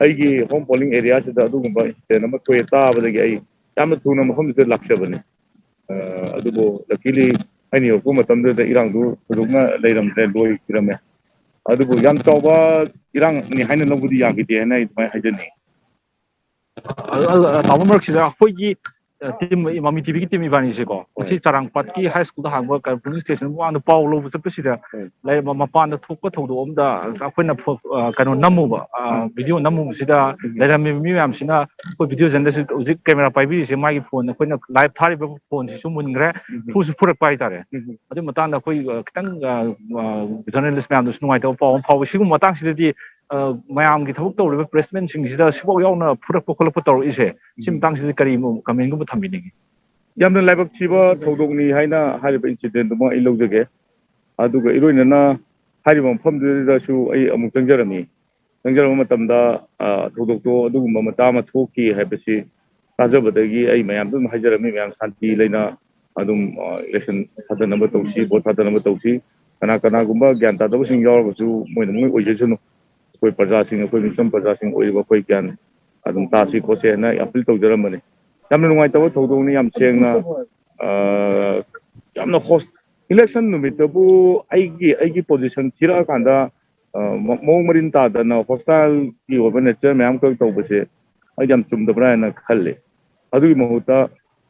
ꯑꯩꯒꯤ ꯍꯣꯝ ꯄꯣꯂꯤꯡ ꯑꯦꯔꯤꯌꯥꯁꯤꯗ ꯑꯗꯨꯒꯨꯝꯕ ꯏꯟꯁꯤꯗꯦꯟ ꯑꯃ ꯊꯣꯛꯑꯦ ꯇꯥꯕꯗꯒꯤ ꯑꯩ ꯌꯥꯝꯅ ꯊꯨꯅ ꯃꯐꯝꯁꯤꯗ ꯂꯥꯛꯆꯕꯅꯤ꯫ ꯑ, ꯑꯗꯨꯕꯨ luckily ꯑꯩꯅ ꯌꯧꯔꯛꯄ ꯃꯇꯝꯗꯨꯗ ꯏꯔꯥꯡꯗꯨ ꯊꯣꯏꯗꯣꯛꯅ ꯂꯩꯔꯝꯗ꯭ꯔꯦ, ꯂꯣꯏꯈꯤꯔꯝꯃꯦ꯫ ꯑꯗꯨꯕꯨ ꯌꯥꯝ ꯆꯥꯎꯕ ꯏꯔꯥꯡꯅꯤ ꯍꯥꯏꯅ ꯂꯧꯕꯗꯤ ꯌꯥꯈꯤꯗꯦ ꯍꯥꯏꯅ ꯑꯩ ꯑꯗꯨꯃꯥꯏꯅ ꯍꯥꯏꯖꯅꯤꯡꯉꯤ꯫ ꯑ, ꯑ, ꯑ, ꯇꯥꯃꯣ, ꯃꯔꯛꯁꯤꯗ ꯑꯩꯈꯣꯏꯒꯤ ꯇꯤꯝ, ꯃꯃꯤ ꯇꯤꯚꯤꯒꯤ ꯇꯤꯝ ꯏꯕꯥꯅꯤꯁꯦꯀꯣ, ꯉꯁꯤ ꯆꯔꯥꯡꯄꯥꯠꯀꯤ ꯍꯥꯏ ꯁ꯭ꯀꯨꯜꯗ ꯍꯥꯡꯕ ꯀ-, ꯄꯣꯂꯤꯡ ꯁ꯭ꯇꯦꯁꯟ ꯃꯃꯥꯡꯗ ꯄꯥꯎ ꯂꯧꯕ ꯆꯠꯄꯁꯤꯗ, ꯎꯝ꯫ ꯂꯩꯔꯝꯕ ꯃꯄꯥꯟꯗ ꯊꯣꯛꯄ ꯊꯧꯗꯣꯛ ꯑꯝꯗ ꯑꯩꯈꯣꯏꯅ ꯐꯣ-, ꯑ, ꯀꯩꯅꯣ ꯅꯝꯃꯨꯕ, ꯑ, ꯎꯝ꯫ ꯚꯤꯗꯤꯑꯣ ꯅꯝꯃꯨꯕꯁꯤꯗ, ꯎꯝ꯫ ꯂꯩꯔꯝꯃꯤꯕ ꯃꯤ ꯃꯌꯥꯝꯁꯤꯅ, ꯑꯩꯈꯣꯏ ꯚꯤꯗꯤꯑꯣ ꯖꯔꯅꯦꯂꯤꯁ ꯍꯧꯖꯤꯛ ꯀꯦꯃꯦꯔꯥ ꯄꯥꯏꯕꯤꯔꯤꯁꯦ, ꯃꯥꯒꯤ ꯐꯣꯟ, ꯑꯩꯈꯣꯏꯅ ꯂꯥꯏꯚ ꯊꯥꯔꯤꯕ ꯐꯣꯟꯁꯤꯁꯨ ꯃꯨꯟꯈ꯭ꯔꯦ, ꯎꯝ꯫ ꯐꯨꯁꯨ ꯐꯨꯔꯛꯄ ꯍꯥꯏꯇꯥꯔꯦ꯫ ꯎꯝ꯫ ꯑꯗꯨ ꯃꯇꯥꯡꯗ ꯑꯩꯈꯣꯏ, ꯑ, ꯈꯤꯇꯪ, ꯑ, ꯑ, ꯖꯔꯅꯦꯂꯤꯁ ꯃꯌꯥꯝꯗꯁꯨ ꯅꯨꯡꯉꯥꯏꯇꯕ ꯄꯥꯎ ꯑꯃ ꯐꯥꯎꯋꯤ꯫ ꯁꯤꯒꯨꯝꯕ ꯃꯇꯥꯡꯁꯤꯗꯗꯤ, ꯑ, ꯃꯌꯥꯝꯒꯤ ꯊꯕꯛ ꯇꯧꯔꯤꯕ ꯄ꯭ꯔꯦꯁꯃꯦꯟꯁꯤꯡꯁꯤꯗ ꯁꯤꯐꯥꯎ ꯌꯥꯎꯅ ꯐꯨꯔꯛꯄ ꯈꯣꯠꯂꯛꯄ ꯇꯧꯔꯛꯏꯁꯦ, ꯁꯤ ꯎꯝ꯫ ꯃꯇꯥꯡꯁꯤꯗ ꯀꯔꯤ ꯀꯃꯦꯟꯒꯨꯝꯕ ꯊꯝꯕꯤꯅꯤꯡꯉꯤ? ꯌꯥꯝꯅ ꯂꯥꯏꯕꯛ ꯊꯤꯕ ꯊꯧꯗꯣꯛꯅꯤ ꯍꯥꯏꯅ ꯍꯥꯏꯔꯤꯕ ꯏꯟꯁꯤꯗꯦꯟꯗꯨꯃ ꯑꯩ ꯂꯧꯖꯒꯦ꯫ ꯑꯗꯨꯒ ꯏꯔꯣꯏꯅꯅ ꯍꯥꯏꯔꯤꯕ ꯃꯐꯝꯗꯨꯗꯁꯨ ꯑꯩ ꯑꯃꯨꯛ ꯆꯪꯖꯔꯝꯃꯤ꯫ ꯆꯪꯖꯔꯝꯕ ꯃꯇꯝꯗ, ꯑ, ꯊꯧꯗꯣꯛꯇꯣ ꯑꯗꯨꯒꯨꯝꯕ ꯃꯆꯥ ꯑꯃ ꯊꯣꯛꯈꯤ ꯍꯥꯏꯕꯁꯤ ꯇꯥꯖꯕꯗꯒꯤ ꯑꯩ ꯃꯌꯥꯝꯗ ꯑꯗꯨꯝ ꯍꯥꯏꯖꯔꯝꯃꯤ, ꯃꯌꯥꯝ ꯁꯥꯟꯇꯤ ꯂꯩꯅ ꯑꯗꯨꯝ, ꯑ, ꯏꯂꯦꯛꯁꯟ ꯊꯥꯗꯅꯕ ꯇꯧꯁꯤ, ꯚꯣꯠ ꯊꯥꯗꯅꯕ ꯇꯧꯁꯤ꯫ ꯀꯅꯥ ꯀꯅꯥꯒꯨꯝꯕ ꯒ꯭ꯌꯥꯟ ꯇꯥꯗꯕꯁꯤꯡ ꯌꯥꯎꯔꯒꯁꯨ ꯃꯣꯏꯅ ꯃꯣꯏ ꯑꯣꯏꯖꯁꯅꯨ꯫ ꯑꯩꯈꯣꯏ ꯄ꯭ꯔꯖꯥꯁꯤꯡ, ꯑꯩꯈꯣꯏ ꯃꯤꯆꯝ ꯄ꯭ꯔꯖꯥꯁꯤꯡ ꯑꯣꯏꯔꯤꯕ ꯑꯩꯈꯣꯏ ꯒ꯭ꯌꯥꯟ ꯑꯗꯨꯝ ꯇꯥꯁꯤ ꯈꯣꯠꯁꯤ ꯍꯥꯏꯅ ꯑꯩ ꯑꯄꯤꯜ ꯇꯧꯖꯔꯝꯕꯅꯤ꯫ ꯌꯥꯝꯅ ꯅꯨꯡꯉꯥꯏꯇꯕ ꯊꯧꯗꯣꯛꯅꯤ, ꯌꯥꯝ ꯁꯦꯡꯅ, ꯑ, ꯌꯥꯝꯅ ꯍꯣꯁ-, ꯏꯂꯦꯛꯁꯟ ꯅꯨꯃꯤꯠꯇꯕꯨ ꯑꯩꯒꯤ, ꯑꯩꯒꯤ ꯄꯣꯖꯤꯁꯟ ꯊꯤꯔꯛꯑꯀꯥꯟꯗ, ꯑ, ꯃ-, ꯃꯑꯣꯡ ꯃꯔꯤꯟ ꯇꯥꯗꯅ ꯍꯣꯁꯇꯥꯏꯜꯒꯤ ꯑꯣꯏꯕ ꯅꯦꯆꯔ ꯃꯌꯥꯝ ꯈꯛ ꯇꯧꯕꯁꯦ ꯑꯩ ꯌꯥꯝ ꯆꯨꯝꯗꯕ꯭ꯔꯥ ꯍꯥꯏꯅ ꯈꯜꯂꯤ꯫ ꯑꯗꯨꯒꯤ ꯃꯍꯨꯠꯇ,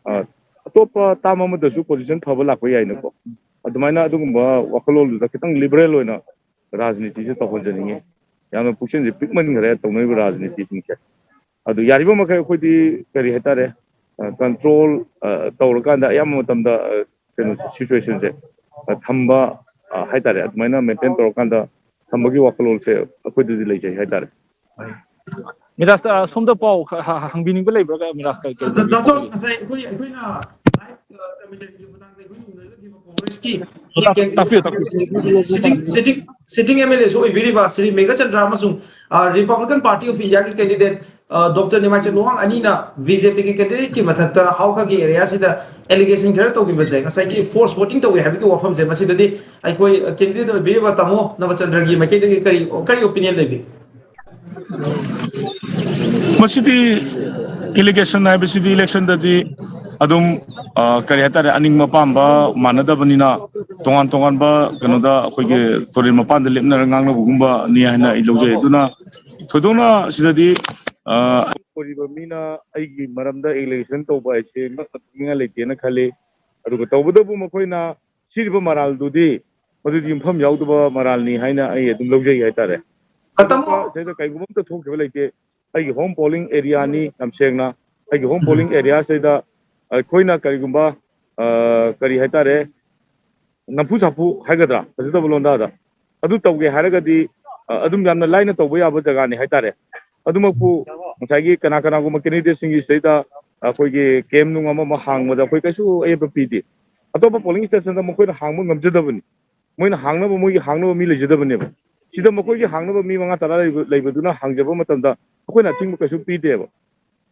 ꯑ, ꯑꯇꯣꯞꯄ ꯇꯥꯝ ꯑꯃꯗꯁꯨ ꯄꯣꯖꯤꯁꯟ ꯐꯕ ꯂꯥꯛꯄ ꯌꯥꯏꯅꯀꯣ꯫ ꯑꯗꯨꯃꯥꯏꯅ ꯑꯗꯨꯒꯨꯝꯕ ꯋꯥꯈꯜꯂꯣꯟꯗꯨꯗ ꯈꯤꯇꯪ ꯂꯤꯕꯔꯦꯜ ꯑꯣꯏꯅ ꯔꯥꯖꯅꯤꯇꯤꯁꯦ ꯇꯧꯍꯟꯖꯅꯤꯡꯉꯤ꯫ ꯌꯥꯝꯅ ꯄꯨꯛꯆꯦꯜꯁꯦ ꯄꯤꯛꯃꯟꯈ꯭ꯔꯦ ꯇꯧꯅꯔꯤꯕ ꯔꯥꯖꯅꯤꯇꯤꯁꯤꯡꯁꯦ꯫ ꯑꯗꯨ ꯌꯥꯔꯤꯕ ꯃꯈꯩ ꯑꯩꯈꯣꯏꯗꯤ ꯀꯔꯤ ꯍꯥꯏꯇꯥꯔꯦ, ꯑ, ꯀꯟꯇ꯭ꯔꯣꯜ, ꯑ, ꯇꯧꯔꯀꯥꯟꯗ ꯑꯌꯥꯝꯕ ꯃꯇꯝꯗ, ꯑ, ꯀꯩꯅꯣ ꯁꯤꯆꯨꯋꯦꯁꯟꯁꯦ, ꯑ, ꯊꯝꯕ, ꯑ, ꯍꯥꯏꯇꯥꯔꯦ, ꯑꯗꯨꯃꯥꯏꯅ ꯃꯦꯟꯇꯦꯟ ꯇꯧꯔꯀꯥꯟꯗ ꯊꯝꯕꯒꯤ ꯋꯥꯈꯜꯂꯣꯟꯁꯦ ꯑꯩꯈꯣꯏꯗꯗꯤ ꯂꯩꯖꯩ ꯍꯥꯏꯇꯥꯔꯦ꯫ ꯃꯤꯔꯥꯖ, ꯑ, ꯁꯣꯝꯗ ꯄꯥꯎ ꯈ-, ꯍ-, ꯍ-, ꯍꯪꯕꯤꯅꯤꯡꯕ ꯂꯩꯕ꯭ꯔꯥ, ꯃꯤꯔꯥꯖ? ꯀꯔꯤ, ꯀꯔꯤ ꯗꯥ ꯂꯩꯕꯤꯒꯦ? ꯖꯣꯔꯖ, ꯉꯁꯥꯏ ꯑꯩꯈꯣꯏ, ꯑꯩꯈꯣꯏꯅ ꯂꯥꯏꯐ, ꯑ, ꯀꯃꯦꯟꯇꯔꯤꯒꯤ ꯃꯇꯥꯡꯗ ꯑꯩꯈꯣꯏꯅ ꯎꯅꯖꯈꯤꯕ ꯀꯣꯡꯒ꯭ꯔꯦꯁꯀꯤ ꯇꯥꯛꯄꯤꯌꯨ, ꯇꯥꯛꯄꯤꯌꯨ꯫ Sitting, sitting, sitting M L ꯑꯦꯁꯨ ꯑꯣꯏꯕꯤꯔꯤꯕ ꯁ꯭ꯔꯤ ꯃꯦꯘꯆꯟꯗ꯭ꯔ ꯑꯃꯁꯨꯡ, ꯑ, ꯔꯤꯄꯕ꯭ꯂꯤꯀꯟ ꯄꯥꯔꯇꯤ ꯑꯣꯐ ꯏꯟꯗꯤꯌꯥꯒꯤ ꯀꯦꯟꯗꯤꯗꯦꯠ, ꯑ, ꯗꯣꯛꯇꯔ ꯅꯤꯃꯥꯏꯆꯟ ꯂꯨꯋꯥꯡ ꯑꯅꯤꯅ ꯕꯤ ꯖꯦ ꯄꯤꯒꯤ ꯀꯦꯟꯗꯤꯗꯦꯠꯀꯤ ꯃꯊꯛꯇ ꯍꯥꯎꯈꯥꯒꯤ ꯑꯦꯔꯤꯌꯥꯁꯤꯗ ꯑꯦꯂꯤꯒꯦꯁꯟ ꯈꯔ ꯇꯧꯈꯤꯕꯁꯦ, ꯉꯁꯥꯏꯒꯤ ꯐꯣꯔꯁ ꯚꯣꯇꯤꯡ ꯇꯧꯏ ꯍꯥꯏꯕꯒꯤ ꯋꯥꯐꯝꯁꯦ, ꯃꯁꯤꯗꯗꯤ ꯑꯩꯈꯣꯏ, ꯑ, ꯀꯦꯟꯗꯤꯗꯦꯠ ꯑꯣꯏꯕꯤꯔꯤꯕ ꯇꯥꯃꯣ ꯅꯕꯆꯟꯗ꯭ꯔꯒꯤ ꯃꯥꯏꯀꯩꯗꯒꯤ ꯀꯔꯤ, ꯀꯔꯤ ꯑꯣꯄꯤꯅꯤꯌꯟ ꯂꯩꯕꯤ? ꯃꯁꯤꯗꯤ ꯑꯦꯂꯤꯒꯦꯁꯟ ꯍꯥꯏꯕꯁꯤꯗꯤ ꯏꯂꯦꯛꯁꯟꯗꯗꯤ ꯑꯗꯨꯝ, ꯑ, ꯀꯔꯤ ꯍꯥꯏꯇꯥꯔꯦ, ꯑꯅꯤꯡꯕ ꯑꯄꯥꯝꯕ ꯃꯥꯟꯅꯗꯕꯅꯤꯅ ꯇꯣꯉꯥꯟ ꯇꯣꯉꯥꯟꯕ ꯀꯩꯅꯣꯗ ꯑꯩꯈꯣꯏꯒꯤ ꯇꯨꯔꯦꯜ ꯃꯄꯥꯟꯗ ꯂꯦꯞꯅꯔꯒ ꯉꯥꯡꯅꯕꯒꯨꯝꯕꯅꯤ ꯍꯥꯏꯅ ꯑꯩ ꯂꯧꯖꯩ꯫ ꯑꯗꯨꯅ ꯊꯣꯏꯗꯣꯛꯅ ꯁꯤꯗꯗꯤ, ꯑ, ꯑꯣꯏꯔꯤꯕ ꯃꯤꯅ ꯑꯩꯒꯤ ꯃꯔꯝꯗ allegation ꯇꯧꯕ ꯍꯥꯏꯁꯦ ꯉꯛꯅ ꯊꯣꯛꯅꯤꯡꯉꯥꯏ ꯂꯩꯇꯦꯅ ꯈꯜꯂꯤ꯫ ꯑꯗꯨꯒ ꯇꯧꯕꯇꯕꯨ ꯃꯈꯣꯏꯅ ꯁꯤꯔꯤꯕ ꯃꯔꯥꯜꯗꯨꯗꯤ ꯃꯗꯨꯗꯤ ꯌꯨꯝꯐꯝ ꯌꯥꯎꯗꯕ ꯃꯔꯥꯜꯅꯤ ꯍꯥꯏꯅ ꯑꯩ ꯑꯗꯨꯝ ꯂꯧꯖꯩ ꯍꯥꯏꯇꯥꯔꯦ꯫ ꯇꯥꯃꯣ꯫ ꯁꯤꯗ ꯀꯩꯒꯨꯝꯕ ꯑꯝꯇ ꯊꯣꯛꯈꯤꯕ ꯂꯩꯇꯦ꯫ ꯑꯩꯒꯤ home polling areaꯅꯤ, ꯌꯥꯝ ꯁꯦꯡꯅ ꯑꯩꯒꯤ home polling areaꯁꯤꯗ ꯑꯩꯈꯣꯏꯅ ꯀꯔꯤꯒꯨꯝꯕ, ꯑ, ꯀꯔꯤ ꯍꯥꯏꯇꯥꯔꯦ, ꯅꯝꯐꯨ ꯁꯥꯐꯨ ꯍꯥꯏꯒꯗ꯭ꯔꯥ, ꯐꯖꯗꯕ ꯂꯣꯟꯗꯥꯗ ꯑꯗꯨ ꯇꯧꯒꯦ ꯍꯥꯏꯔꯒꯗꯤ, ꯑ, ꯑꯗꯨꯝ ꯌꯥꯝꯅ ꯂꯥꯏꯅ ꯇꯧꯕ ꯌꯥꯕ ꯖꯒꯥꯅꯤ ꯍꯥꯏꯇꯥꯔꯦ꯫ ꯑꯗꯨꯃꯛꯄꯨ ꯉꯁꯥꯏꯒꯤ ꯀꯅꯥ ꯀꯅꯥꯒꯨꯝꯕ candidateꯁꯤꯡꯒꯤ ꯁꯤꯗꯩꯗ ꯑꯩꯈꯣꯏꯒꯤ camp ꯅꯨꯡ ꯑꯃ ꯑꯃ ꯍꯥꯡꯕꯗ ꯑꯩꯈꯣꯏ ꯀꯩꯁꯨ ꯑꯌꯦꯠꯄ ꯄꯤꯗꯦ꯫ ꯑꯇꯣꯞꯄ polling stationꯗ ꯃꯈꯣꯏꯅ ꯍꯥꯡꯕ ꯉꯝꯖꯗꯕꯅꯤ꯫ ꯃꯣꯏꯅ ꯍꯥꯡꯅꯕ, ꯃꯣꯏꯒꯤ ꯍꯥꯡꯅꯕ ꯃꯤ ꯂꯩꯖꯗꯕꯅꯦꯕ꯫ ꯁꯤꯗ ꯃꯈꯣꯏꯒꯤ ꯍꯥꯡꯅꯕ ꯃꯤ ꯃꯉꯥ ꯇꯔꯥ ꯂꯩꯕ-, ꯂꯩꯕꯗꯨꯅ ꯍꯥꯡꯖꯕ ꯃꯇꯝꯗ ꯑꯩꯈꯣꯏꯅ ꯑꯊꯤꯡꯕ ꯀꯩꯁꯨ ꯄꯤꯗꯦꯕ꯫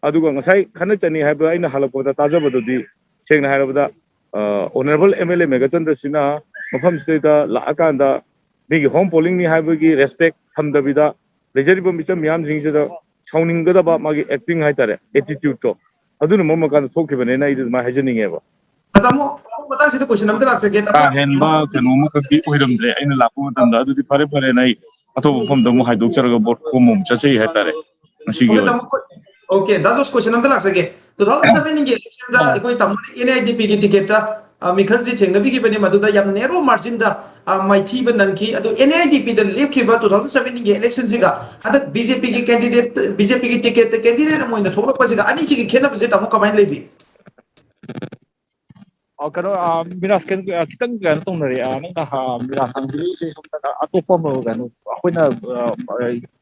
ꯑꯗꯨꯒ ꯉꯁꯥꯏ ꯈꯠꯅ ꯆꯩꯅꯩ ꯍꯥꯏꯕ ꯑꯩꯅ ꯍꯜꯂꯛꯄꯗ ꯇꯥꯖꯕꯗꯨꯗꯤ, ꯁꯦꯡꯅ ꯍꯥꯏꯔꯕꯗ, ꯑ, Honourable MLA ꯃꯦꯘꯆꯟꯗ꯭ꯔ ꯁꯤꯅ ꯃꯐꯝꯁꯤꯗꯩꯗ ꯂꯥꯛꯑꯀꯥꯟꯗ ꯃꯤꯒꯤ home pollingꯅꯤ ꯍꯥꯏꯕꯒꯤ respect ꯊꯝꯗꯕꯤꯗ ꯂꯩꯖꯔꯤꯕ ꯃꯤꯆꯝ ꯃꯤꯌꯥꯝꯁꯤꯡꯁꯤꯗ ꯁꯥꯎꯅꯤꯡꯒꯗꯕ ꯃꯥꯒꯤ acting ꯍꯥꯏꯇꯥꯔꯦ, attitudeꯇꯣ, ꯑꯗꯨꯅ ꯃꯔꯝ ꯑꯣꯏꯔꯀꯥꯟꯗ ꯊꯣꯛꯈꯤꯕꯅꯦꯅ ꯑꯩꯗꯤ ꯑꯗꯨꯃꯥꯏꯅ ꯍꯥꯏꯖꯅꯤꯡꯉꯦꯕ꯫ ꯇꯥꯃꯣ, ꯃꯇꯥꯡꯁꯤꯗ question ꯑꯃꯇ ꯂꯥꯛꯆꯒꯦ꯫ ꯀꯥ ꯍꯦꯟꯕ ꯀꯩꯅꯣ ꯑꯃꯈꯛꯇꯤ ꯑꯣꯏꯔꯝꯗ꯭ꯔꯦ ꯑꯩꯅ ꯂꯥꯛꯄ ꯃꯇꯝꯗ꯫ ꯑꯗꯨꯗꯤ ꯐꯔꯦ, ꯐꯔꯦꯅ ꯑꯩ ꯑꯇꯣꯞꯄ ꯃꯐꯝꯗ ꯑꯃꯨꯛ ꯍꯥꯏꯗꯣꯛꯆꯔꯒ vote ꯈꯣꯝꯕ ꯑꯃꯨꯛ ꯆꯠꯆꯩ ꯍꯥꯏꯇꯥꯔꯦ ꯉꯁꯤꯒꯤ ꯑꯣꯀꯦ, ꯑꯣꯏꯅ꯫ ꯇꯥꯃꯣ, ꯑꯣꯀꯦ, ꯗꯥ ꯖꯣꯁ, question ꯑꯝꯇ ꯂꯥꯛꯆꯒꯦ꯫ Two thousand seventeenꯒꯤ electionꯗ ꯑꯩꯈꯣꯏ ꯇꯥꯃꯣꯅ NIDPꯒꯤ ticketꯇ, ꯑ, ꯃꯤꯈꯜꯁꯤ ꯊꯦꯡꯅꯕꯤꯈꯤꯕꯅꯤ, ꯃꯗꯨꯗ ꯌꯥꯝ narrow marginꯗ, ꯑ, ꯃꯥꯏꯊꯤꯕ ꯅꯪꯈꯤ꯫ ꯑꯗꯨ NIDPꯗ ꯂꯦꯞꯈꯤꯕ two thousand seventeenꯒꯤ electionꯁꯤꯒ ꯍꯟꯗꯛ BJPꯒꯤ candidate, BJPꯒꯤ ticketꯇ candidate ꯑꯃ ꯑꯣꯏꯅ ꯊꯣꯛꯂꯛꯄꯁꯤꯒ ꯑꯅꯤꯁꯤꯒꯤ ꯈꯦꯠꯅꯕꯁꯦ ꯇꯥꯃꯣ ꯀꯃꯥꯏꯅ ꯂꯩꯕꯤ? ꯑ, ꯀꯩꯅꯣ, ꯑ, ꯃꯤꯔꯥꯖ, ꯀꯩꯅꯣ, ꯑ, ꯈꯤꯇꯪ ꯀꯩꯅꯣ ꯇꯧꯅꯔꯦ꯫ ꯑ, ꯅꯪꯅ, ꯑ, ꯃꯤꯔꯥꯖ ꯍꯪꯕꯤꯔꯛꯏꯁꯦ ꯁꯣꯝꯗ ꯑꯇꯣꯞꯄ ꯑꯃ, ꯀꯩꯅꯣ, ꯑꯩꯈꯣꯏꯅ, ꯑ, ꯑ,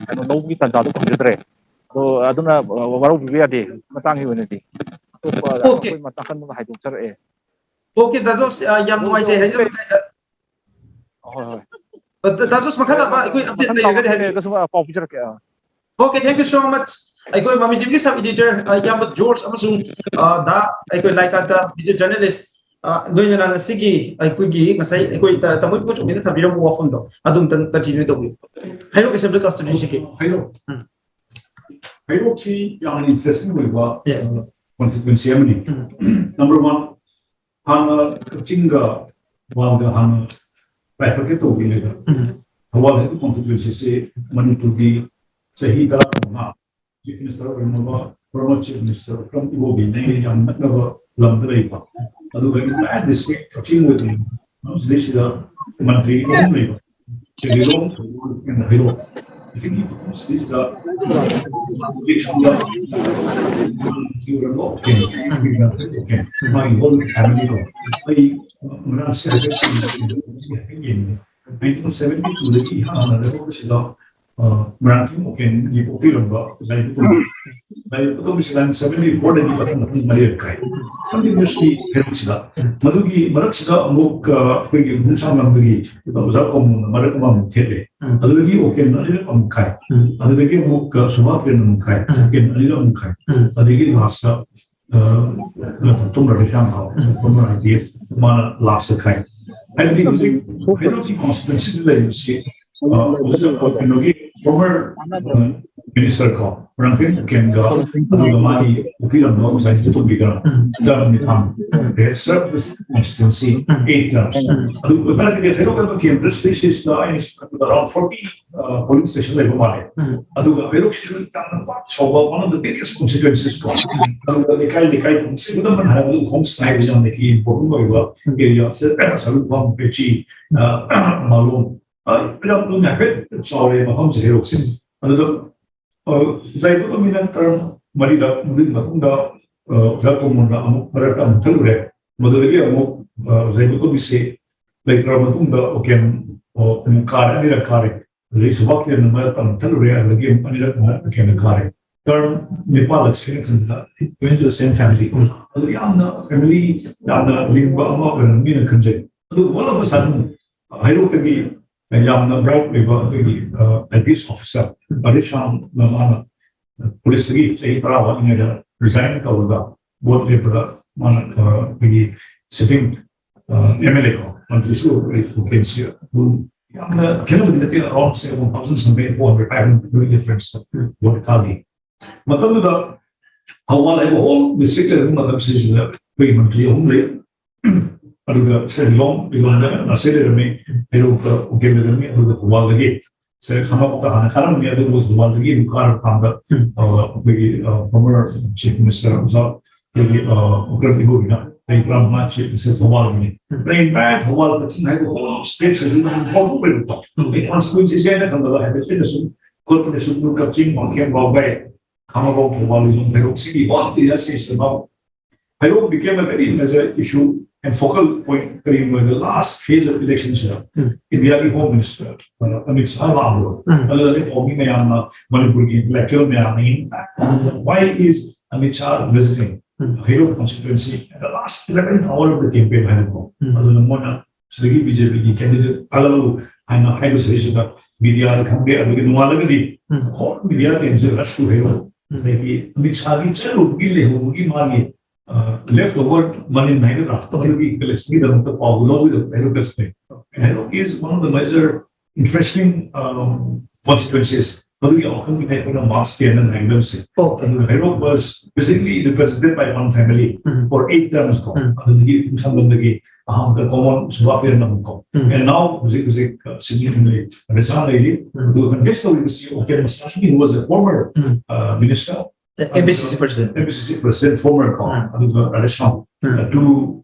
ꯀꯩꯅꯣ ꯂꯧꯕꯒꯤ ꯇꯥꯟꯖꯥꯗꯣ ꯐꯪꯖꯗ꯭ꯔꯦ꯫ ꯑꯗꯣ ꯑꯗꯨꯅ, ꯑ, ꯋꯥꯔꯧꯕꯤꯕ ꯌꯥꯗꯦ꯫ ꯃꯇꯥꯡꯒꯤ ꯑꯣꯏꯅꯗꯤ ꯑꯇꯣꯞꯄ ꯑꯣꯀꯦ꯫ ꯑꯩꯈꯣꯏ ꯅꯥꯀꯟꯗ ꯍꯥꯏꯗꯣꯛꯆꯔꯛꯑꯦ꯫ ꯑꯣꯀꯦ, ꯗꯥ ꯖꯣꯁ, ꯑ, ꯌꯥꯝ ꯑꯣꯀꯦ, ꯅꯨꯡꯉꯥꯏꯖꯩ ꯑꯣꯀꯦ꯫ ꯍꯥꯏꯖꯕ ꯇꯥꯏꯗ꯫ ꯍꯣꯏ, ꯍꯣꯏ꯫ ꯑ, ꯗꯥ ꯖꯣꯁ, ꯃꯈꯥ ꯇꯥꯕ ꯑꯩꯈꯣꯏ update ꯃꯊꯪ ꯂꯩꯔꯒꯗꯤ ꯇꯥꯕ ꯍꯥꯏꯕꯤꯌꯨ꯫ ꯂꯩꯔꯒꯁꯨ, ꯑ, ꯄꯥꯎ ꯄꯤꯖꯔꯛꯀꯦ꯫ ꯑ꯫ Okay, thank you so much. ꯑꯩꯈꯣꯏ ꯃꯃꯤ ꯇꯤꯚꯤꯒꯤ sub editor, ꯑ, ꯏꯌꯥꯝꯕ ꯖꯣꯔꯖ ꯑꯃꯁꯨꯡ, ꯑ, ꯗꯥ, ꯑꯩꯈꯣꯏ ꯂꯥꯏꯀꯥꯇ video journalist, ꯑ, ꯂꯣꯏꯅꯅ ꯉꯁꯤꯒꯤ ꯑꯩꯈꯣꯏꯒꯤ ꯉꯁꯥꯏ ꯑꯩꯈꯣꯏ ꯇ-, ꯇꯥꯃꯣ ꯏꯕꯣꯆꯧꯕꯤꯅ ꯊꯝꯕꯤꯔꯝꯕ ꯋꯥꯐꯝꯗꯣ ꯑꯗꯨꯝꯇꯪ continue ꯇꯧꯕꯤꯌꯨ꯫ ꯍꯩꯔꯣꯛ Assembly constituencyꯒꯤ꯫ ꯍꯩꯔꯣꯛ꯫ ꯎꯝ꯫ ꯍꯩꯔꯣꯛꯁꯤ ꯌꯥꯝꯅ interesting ꯑꯣꯏꯕ Yes. constituency ꯑꯃꯅꯤ꯫ ꯎꯝ꯫ Number one, ꯍꯥꯟꯅ ꯀꯛꯆꯤꯡꯒ ꯊꯧꯕꯥꯜꯒ ꯍꯥꯟꯅ bifurcate ꯇꯧꯗ꯭ꯔꯤꯉꯩꯗ ꯎꯝ꯫ ꯊꯧꯕꯥꯜ ꯍꯥꯏꯕ constituencyꯁꯤ ꯃꯅꯤꯄꯨꯔꯒꯤ ꯆꯍꯤ ꯇꯔꯥꯃꯉꯥ Chief Minister ꯑꯣꯏꯔꯝꯃꯕ former Chief Minister ꯎꯈ꯭ꯔꯝ ꯏꯕꯣꯕꯤꯅ ꯌꯥꯝ ꯅꯛꯅꯕ ꯂꯝꯗ ꯂꯩꯕ, ꯑꯗꯨꯒ entire district ꯀꯛꯆꯤꯡ ꯑꯣꯏꯗꯣꯏꯅꯤ꯫ ꯁꯤꯗꯩꯁꯤꯗ ꯃꯟꯇ꯭ꯔꯤ ꯑꯍꯨꯝ ꯂꯩꯕ, ꯁꯦꯟꯖꯦꯂꯣꯡ, ꯊꯧꯒꯜ, and ꯍꯩꯔꯣꯛ꯫ ꯁꯤꯒꯤ ꯃꯐꯝꯁꯤꯗꯩꯁꯤꯗ ꯃꯥꯒꯤ whole family ꯗꯣ ꯑꯩ ꯉꯔꯥꯡꯁꯦ ꯍꯥꯏꯐꯦꯠ ꯌꯦꯡꯉꯦ꯫ Nineteen seventy two ꯗꯒꯤ ꯏꯍꯥꯟ ꯍꯥꯟꯅ ꯂꯩꯍꯧꯕꯁꯤꯗ, ꯑ, ꯃꯣꯏꯔꯥꯡꯊꯦꯝ ꯎꯀꯦꯟꯒꯤ ꯄꯣꯛꯄꯤꯔꯝꯕ ꯑꯣꯖꯥ ꯏꯕꯣꯇꯣꯝꯕꯤ꯫ ꯑꯣꯖꯥ ꯏꯕꯣꯇꯣꯝꯕꯤꯁꯤ nineteen seventy four ꯗꯒꯤ ꯃꯊꯪ ꯃꯊꯪ ꯃꯔꯤꯔꯛ ꯀꯥꯏ꯫ Continuously ꯍꯩꯔꯣꯛꯁꯤꯗ꯫ ꯃꯗꯨꯒꯤ ꯃꯔꯛꯁꯤꯗ ꯑꯃꯨꯛ, ꯑ, ꯑꯩꯈꯣꯏꯒꯤ ꯈꯣꯡꯁꯥꯡ ꯂꯝꯗꯒꯤ ꯑꯣꯖꯥ ꯀꯣꯃꯨꯅ ꯃꯔꯛ ꯑꯃ ꯑꯃꯨꯛ ꯊꯦꯠꯂꯦ꯫ ꯎꯝ꯫ ꯑꯗꯨꯗꯒꯤ ꯎꯀꯦꯟ ꯑꯅꯤꯔꯛ ꯑꯃꯨꯛ ꯀꯥꯏ꯫ ꯎꯝ꯫ ꯑꯗꯨꯗꯒꯤ ꯑꯃꯨꯛ, ꯑ, ꯁꯣꯚꯥ ꯎꯀꯦꯟ ꯑꯃꯨꯛ ꯀꯥꯏ꯫ ꯎꯝ꯫ ꯎꯀꯦꯟ ꯑꯅꯤꯔꯛ ꯑꯃꯨꯛ ꯀꯥꯏ꯫ ꯎꯝ꯫ ꯑꯗꯒꯤ last ꯇ, ꯑ, ꯇꯣꯝꯕ ꯔꯕꯤꯁꯥꯟ ꯊꯥꯎ, ꯎꯝ꯫ Former I P S, ꯃꯥꯅ last ꯇ ꯀꯥꯏ꯫ ꯍꯥꯏꯕꯗꯤ ꯍꯧꯖꯤꯛ ꯍꯩꯔꯣꯛꯀꯤ constituency ꯗ ꯂꯩꯔꯤꯕꯁꯤ, ꯑ, ꯍꯧꯖꯤꯛ ꯀꯩꯅꯣꯒꯤ former, ꯑ, minister ꯀꯣ, ꯃꯣꯏꯔꯥꯡꯊꯦꯝ ꯎꯀꯦꯟꯒ, ꯑꯗꯨꯒ ꯃꯥꯒꯤ ꯄꯣꯛꯄꯤꯔꯝꯕ ꯑꯣꯖꯥ ꯏꯕꯣꯇꯣꯝꯕꯤꯒ ꯎꯝ꯫ Term ꯅꯤꯄꯥꯟ꯫ ꯎꯝ꯫ They have served this constituency um. Eight terms꯫ ꯎꯝ꯫ ꯑꯗꯨ ꯀꯔꯤꯒꯤ ꯍꯩꯔꯣꯛ ꯍꯥꯏꯕ ꯀꯦꯟꯗ꯭ꯔ ꯁꯤꯗꯩꯁꯤꯗ ꯑꯩꯅ ꯁꯨꯝ ꯈꯟꯕꯗ around forty, ꯑ, polling station ꯂꯩꯕ ꯃꯥꯜꯂꯦ꯫ ꯎꯝ꯫ ꯑꯗꯨꯒ ꯍꯩꯔꯣꯛꯁꯤꯁꯨ ꯌꯥꯝꯅ ꯄꯥꯛ ꯆꯥꯎꯕ one of the biggest constituencies ꯀꯣ꯫ ꯎꯝ꯫ ꯑꯗꯨꯒ ꯂꯩꯀꯥꯏ ꯂꯩꯀꯥꯏ ꯈꯨꯗꯝ ꯍꯥꯏꯔꯕꯗ ꯎꯈꯣꯡ ꯁꯉꯥꯏ ꯕꯖꯥꯔꯗꯒꯤ important ꯑꯣꯏꯕ ꯎꯝ꯫ Area ꯁꯦ, ꯁꯔꯨꯡꯐꯝ, ꯄꯦꯆꯤ, ꯑ, ꯃꯥꯂꯣꯝ, ꯑ, ꯌꯥꯝ ꯍꯥꯏꯐꯦꯠ ꯆꯥꯎꯔꯦ ꯃꯐꯝꯁꯦ ꯍꯩꯔꯣꯛꯁꯦ꯫ ꯑꯗꯨꯗ, ꯑ, ꯑꯣꯖꯥ ꯏꯕꯣꯇꯣꯝꯕꯤꯅ term ꯃꯔꯤꯔꯛ, ꯃꯗꯨꯒꯤ ꯃꯇꯨꯡꯗ, ꯑ, ꯑꯣꯖꯥ ꯀꯣꯃꯨꯅ ꯑꯃꯨꯛ ꯃꯔꯛꯇ ꯑꯃꯨꯛ ꯊꯜꯂꯨꯔꯦ꯫ ꯃꯗꯨꯗꯒꯤ ꯑꯃꯨꯛ, ꯑ, ꯑꯣꯖꯥ ꯏꯕꯣꯇꯣꯝꯕꯤꯁꯦ ꯂꯩꯇ꯭ꯔꯕ ꯃꯇꯨꯡꯗ ꯎꯀꯦꯟ, ꯑ, ꯑꯃꯨꯛ ꯀꯥꯔꯦ, ꯑꯅꯤꯔꯛ ꯀꯥꯔꯦ꯫ ꯑꯗꯨꯗꯒꯤ ꯁꯣꯚꯥ ꯎꯀꯦꯟꯅ ꯃꯔꯛꯇ ꯑꯃꯨꯛ ꯊꯜꯂꯨꯔꯦ, ꯑꯗꯨꯗꯒꯤ ꯑꯃꯨꯛ ꯑꯅꯤꯔꯛ ꯃꯔꯛ ꯎꯀꯦꯟꯅ ꯀꯥꯔꯦ꯫ Term ꯅꯤꯄꯥꯜꯂꯛꯁꯦ ꯈꯟꯕꯗ it went to the same family꯫ ꯑꯗꯨ ꯌꯥꯝꯅ family ꯌꯥꯝꯅ ꯂꯤꯡꯕ ꯑꯃ ꯑꯣꯏꯔꯝꯒꯅꯤꯅ ꯈꯟꯖꯩ꯫ ꯑꯗꯨ all of a sudden ꯍꯩꯔꯣꯛꯇꯒꯤ ꯌꯥꯝꯅ bright ꯑꯣꯏꯕ ꯑꯩꯈꯣꯏꯒꯤ, ꯑ, I P S officer ꯄꯔꯦꯁ ꯔꯥꯝꯅ ꯃꯥꯅ police ꯇꯒꯤ ꯆꯍꯤ ꯇꯔꯥ ꯋꯥꯠꯂꯤꯉꯩꯗ resign ꯇꯧꯔꯒ vote ꯂꯦꯞꯄꯗ ꯃꯥꯅ, ꯑ, ꯑꯩꯈꯣꯏꯒꯤ sitting, ꯑ, M L A ꯀꯣ, ꯃꯟꯇ꯭ꯔꯤꯁꯨ ꯑꯣꯏꯔꯤꯕ ꯎꯀꯦꯟꯁꯤ ꯑꯗꯨꯝ ꯌꯥꯝꯅ ꯈꯦꯠꯅꯕꯗꯤ ꯅꯠꯇꯦ, around say one thousand something, four hundred, five hundred difference vote ꯀꯥꯈꯤ꯫ ꯃꯇꯝꯗꯨꯗ ꯊꯧꯕꯥꯜ ꯍꯥꯏꯕ whole district ꯂꯩꯔꯝꯕ ꯃꯇꯝꯁꯤꯗ ꯑꯩꯈꯣꯏ ꯃꯟꯇ꯭ꯔꯤ ꯑꯍꯨꯝ ꯂꯩ꯫ ꯑꯗꯨꯒ ꯁꯦ ꯂꯤꯂꯣꯡ, ꯂꯤꯂꯣꯡꯗ ꯅꯥꯁꯦ ꯂꯩꯔꯝꯃꯤ, ꯍꯩꯔꯣꯛꯇ ꯎꯀꯦꯟ ꯂꯩꯔꯝꯃꯤ, ꯑꯗꯨꯒ ꯊꯧꯕꯥꯜꯗꯒꯤ ꯁꯦ ꯈꯪꯉꯛꯄꯗ ꯍꯥꯟꯅ ꯈꯜꯂꯝꯃꯤ, ꯑꯗꯨꯕꯨ ꯊꯧꯕꯥꯜꯗꯒꯤ ꯑꯗꯨꯝ ꯀꯥꯔ ꯐꯥꯝꯗ ꯑꯩꯈꯣꯏꯒꯤ former chief minister ꯑꯣꯖꯥ ꯑꯩꯈꯣꯏꯒꯤ ꯎꯀ꯭ꯔꯝ ꯏꯕꯣꯕꯤꯅ ꯆꯍꯤ ꯇꯔꯥꯃꯉꯥ chief minister ꯊꯧꯕꯥꯜꯒꯤꯅꯤ꯫ ꯕ꯭ꯔꯦꯟ ꯕꯦꯛ ꯊꯧꯕꯥꯜ ꯀꯛꯆꯤꯡ ꯍꯥꯏꯕ whole state ꯁꯤꯁꯨ ꯃꯅꯤꯄꯨꯔ ꯄꯨꯝꯕ ꯂꯩꯕꯀꯣ꯫ ꯑꯩ constituency ꯁꯦ ꯑꯩꯅ ꯈꯟꯕꯗ ꯍꯥꯏꯐꯦꯠ ꯑꯩꯅ ꯁꯨꯝ ꯈꯣꯠꯄꯗ ꯁꯨꯝ ꯀꯛꯆꯤꯡ ꯋꯥꯡꯈꯦꯝ ꯋꯥꯕꯒꯥꯏ ꯈꯥꯡꯉꯕꯣꯛ ꯊꯧꯕꯥꯜ ꯂꯤꯂꯣꯡ ꯍꯩꯔꯣꯛ ꯁꯤꯒꯤ ꯋꯥ ꯏꯟꯗꯤꯌꯥ ꯁꯤꯁꯤꯗ ꯍꯩꯔꯣꯛ became a very major issue and focal point ꯀꯔꯤꯒꯨꯝꯕ the last phase of election ꯁꯤꯗ ꯏꯟꯗꯤꯌꯥꯒꯤ home minister ꯑꯃꯤꯠ ꯁꯥꯍ ꯂꯥꯛꯑꯕ꯫ ꯑꯗꯨꯗꯗꯤ ꯄꯥꯎꯃꯤ ꯃꯌꯥꯝꯅ ꯃꯅꯤꯄꯨꯔꯒꯤ intellectual ꯃꯌꯥꯝꯅ why is Amit Shah visiting Heirok constituency at the last eleventh hour of the campaign ꯍꯥꯏꯅꯀꯣ꯫ ꯑꯗꯨꯅ ꯃꯣꯏꯅ ꯁꯤꯗꯒꯤ ꯕꯤ ꯖꯦ ꯄꯤꯒꯤ candidate ꯊꯥꯒꯠꯂꯛꯎ ꯍꯥꯏꯅ ꯍꯥꯏꯕ ꯁꯤꯗꯩꯁꯤꯗ ꯃꯤꯗꯤꯌꯥꯗ ꯈꯪꯗꯦ, ꯑꯗꯨꯒꯤ ꯅꯣꯡꯉꯥꯜꯂꯒꯗꯤ whole media ꯇꯦꯝꯁꯦ rush to ꯍꯩꯔꯣꯛ꯫ ꯑꯗꯒꯤ ꯑꯃꯤꯠ ꯁꯥꯍꯒꯤ ꯆꯠꯂꯨꯕꯒꯤ ꯂꯩꯍꯧꯕꯒꯤ ꯃꯥꯒꯤ left over ꯃꯅꯤꯟ ꯍꯥꯏꯒꯗ꯭ꯔꯥ, ꯑꯗꯨꯒꯤ ꯀꯂꯦꯛꯁꯟꯒꯤꯗꯃꯛꯇ ꯄꯥꯎꯗꯨ ꯂꯧꯕꯤꯗꯕ ꯍꯩꯔꯣꯛ collection. Heirok is one of the major interesting constituencies꯫ ꯃꯗꯨꯒꯤ ꯋꯥꯈꯜꯒꯤꯅꯦ ꯑꯩꯈꯣꯏꯅ mass ꯀꯦꯅ ꯉꯥꯏꯒꯗꯕꯁꯦ꯫ ꯑꯗꯨꯅ ꯍꯩꯔꯣꯛ was basically represented by one family for eight terms ꯀꯣ꯫ ꯑꯗꯨꯗꯒꯤ ꯄꯨꯡꯁꯪꯕꯝꯗꯒꯤ ꯑꯍꯥꯟꯕꯗ ꯀꯣꯃꯣꯟ ꯁꯨꯕꯥ ꯄꯦꯔꯦꯟ ꯑꯃ ꯀꯣ꯫ And now ꯍꯧꯖꯤꯛ ꯍꯧꯖꯤꯛ ꯁꯤꯒꯤ ꯂꯩ ꯔꯦꯁꯥ ꯂꯩꯔꯤ꯫ ꯑꯗꯨꯒ contest ꯇꯧꯔꯤꯕꯁꯤ ꯑꯣꯀꯦꯟ ꯃꯁꯥꯁꯤ who was a former minister, M P C C president. M P C C president former ꯀꯣ꯫ ꯑꯗꯨꯒ Radheshyam, two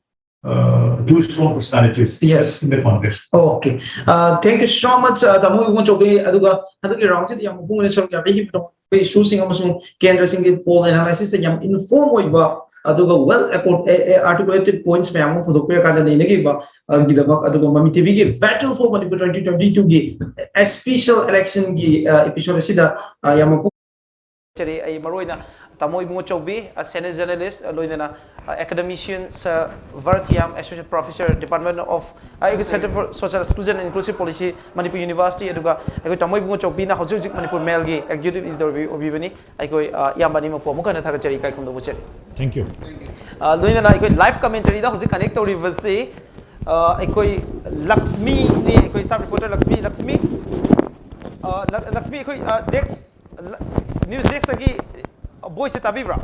two strong personalities Yes. In the contest. Okay. Uh, thank you so much, uh, ꯇꯥꯃꯣ ꯏꯕꯨꯡꯉꯣ ꯆꯧꯕꯤ꯫ ꯑꯗꯨꯒ ꯍꯟꯗꯛꯀꯤ round ꯁꯤꯗ ꯌꯥꯝ ꯃꯄꯨꯡ ꯑꯣꯏꯅ ꯁꯔꯨꯛ ꯌꯥꯕꯤꯈꯤꯕꯗꯣ, ꯑꯩꯈꯣꯏ issue ꯁꯤꯡ ꯑꯃꯁꯨꯡ ꯀꯦꯟꯗ꯭ꯔꯁꯤꯡꯒꯤ poll analysis ꯇ ꯌꯥꯝ inform ꯑꯣꯏꯕ ꯑꯗꯨꯒ well articulated points ꯃꯌꯥꯝ ꯑꯃ ꯄꯨꯊꯣꯛꯄꯤꯔꯀꯥꯟꯗ ꯅꯩꯅꯈꯤꯕ, uh, ꯒꯤꯗꯃꯛ, ꯑꯗꯨꯒ ꯃꯃꯤ ꯇꯤꯚꯤꯒꯤ Battle for Manipur twenty twenty-two ꯒꯤ special election ꯒꯤ, uh, episode ꯑꯁꯤꯗ, uh, ꯌꯥꯝ ꯃꯄꯨꯡ ꯆꯔꯤ꯫ ꯑꯩ ꯃꯔꯨꯑꯣꯏꯅ ꯇꯥꯃꯣ ꯏꯕꯨꯡꯉꯣ ꯆꯧꯕꯤ, a senior journalist, ꯂꯣꯏꯅꯅ academician Sir Bharat ꯍꯤꯌꯥꯝ, Associate Professor, Department of, ꯑꯩꯈꯣꯏ Center for Social Exclusion and Inclusive Policy, Manipur University, ꯑꯗꯨꯒ ꯑꯩꯈꯣꯏ ꯇꯥꯃꯣ ꯏꯕꯨꯡꯉꯣ ꯆꯧꯕꯤꯅ ꯍꯧꯖꯤꯛ ꯍꯧꯖꯤꯛ ꯃꯅꯤꯄꯨꯔ ꯃꯦꯜꯒꯤ executive editor ꯑꯣꯏꯕꯤ-, ꯑꯣꯏꯕꯤꯕꯅꯤ꯫ ꯑꯩꯈꯣꯏ, ꯑ, ꯏꯌꯥꯝꯕ ꯑꯅꯤꯃꯛꯄꯨ ꯑꯃꯨꯛ ꯍꯟꯅ ꯊꯥꯒꯠꯆꯔꯤ, ꯏꯀꯥꯏ ꯈꯨꯝꯅꯕ ꯎꯠꯆꯔꯤ꯫ Thank you. ꯑ, ꯂꯣꯏꯅꯅ ꯑꯩꯈꯣꯏ live commentary ꯗ ꯍꯧꯖꯤꯛ connect ꯇꯧꯔꯤꯕꯁꯤ, ꯑ, ꯑꯩꯈꯣꯏ ꯂꯛꯁꯃꯤꯅꯤ, ꯑꯩꯈꯣꯏ staff reporter ꯂꯛꯁꯃꯤ, ꯂꯛꯁꯃꯤ, ꯑ, ꯂꯛ-, ꯂꯛꯁꯃꯤ, ꯑꯩꯈꯣꯏ, ꯑ, desk, ꯂ-, news desk ꯇꯒꯤ voice ꯁꯦ ꯇꯥꯕꯤꯕ꯭ꯔꯥ?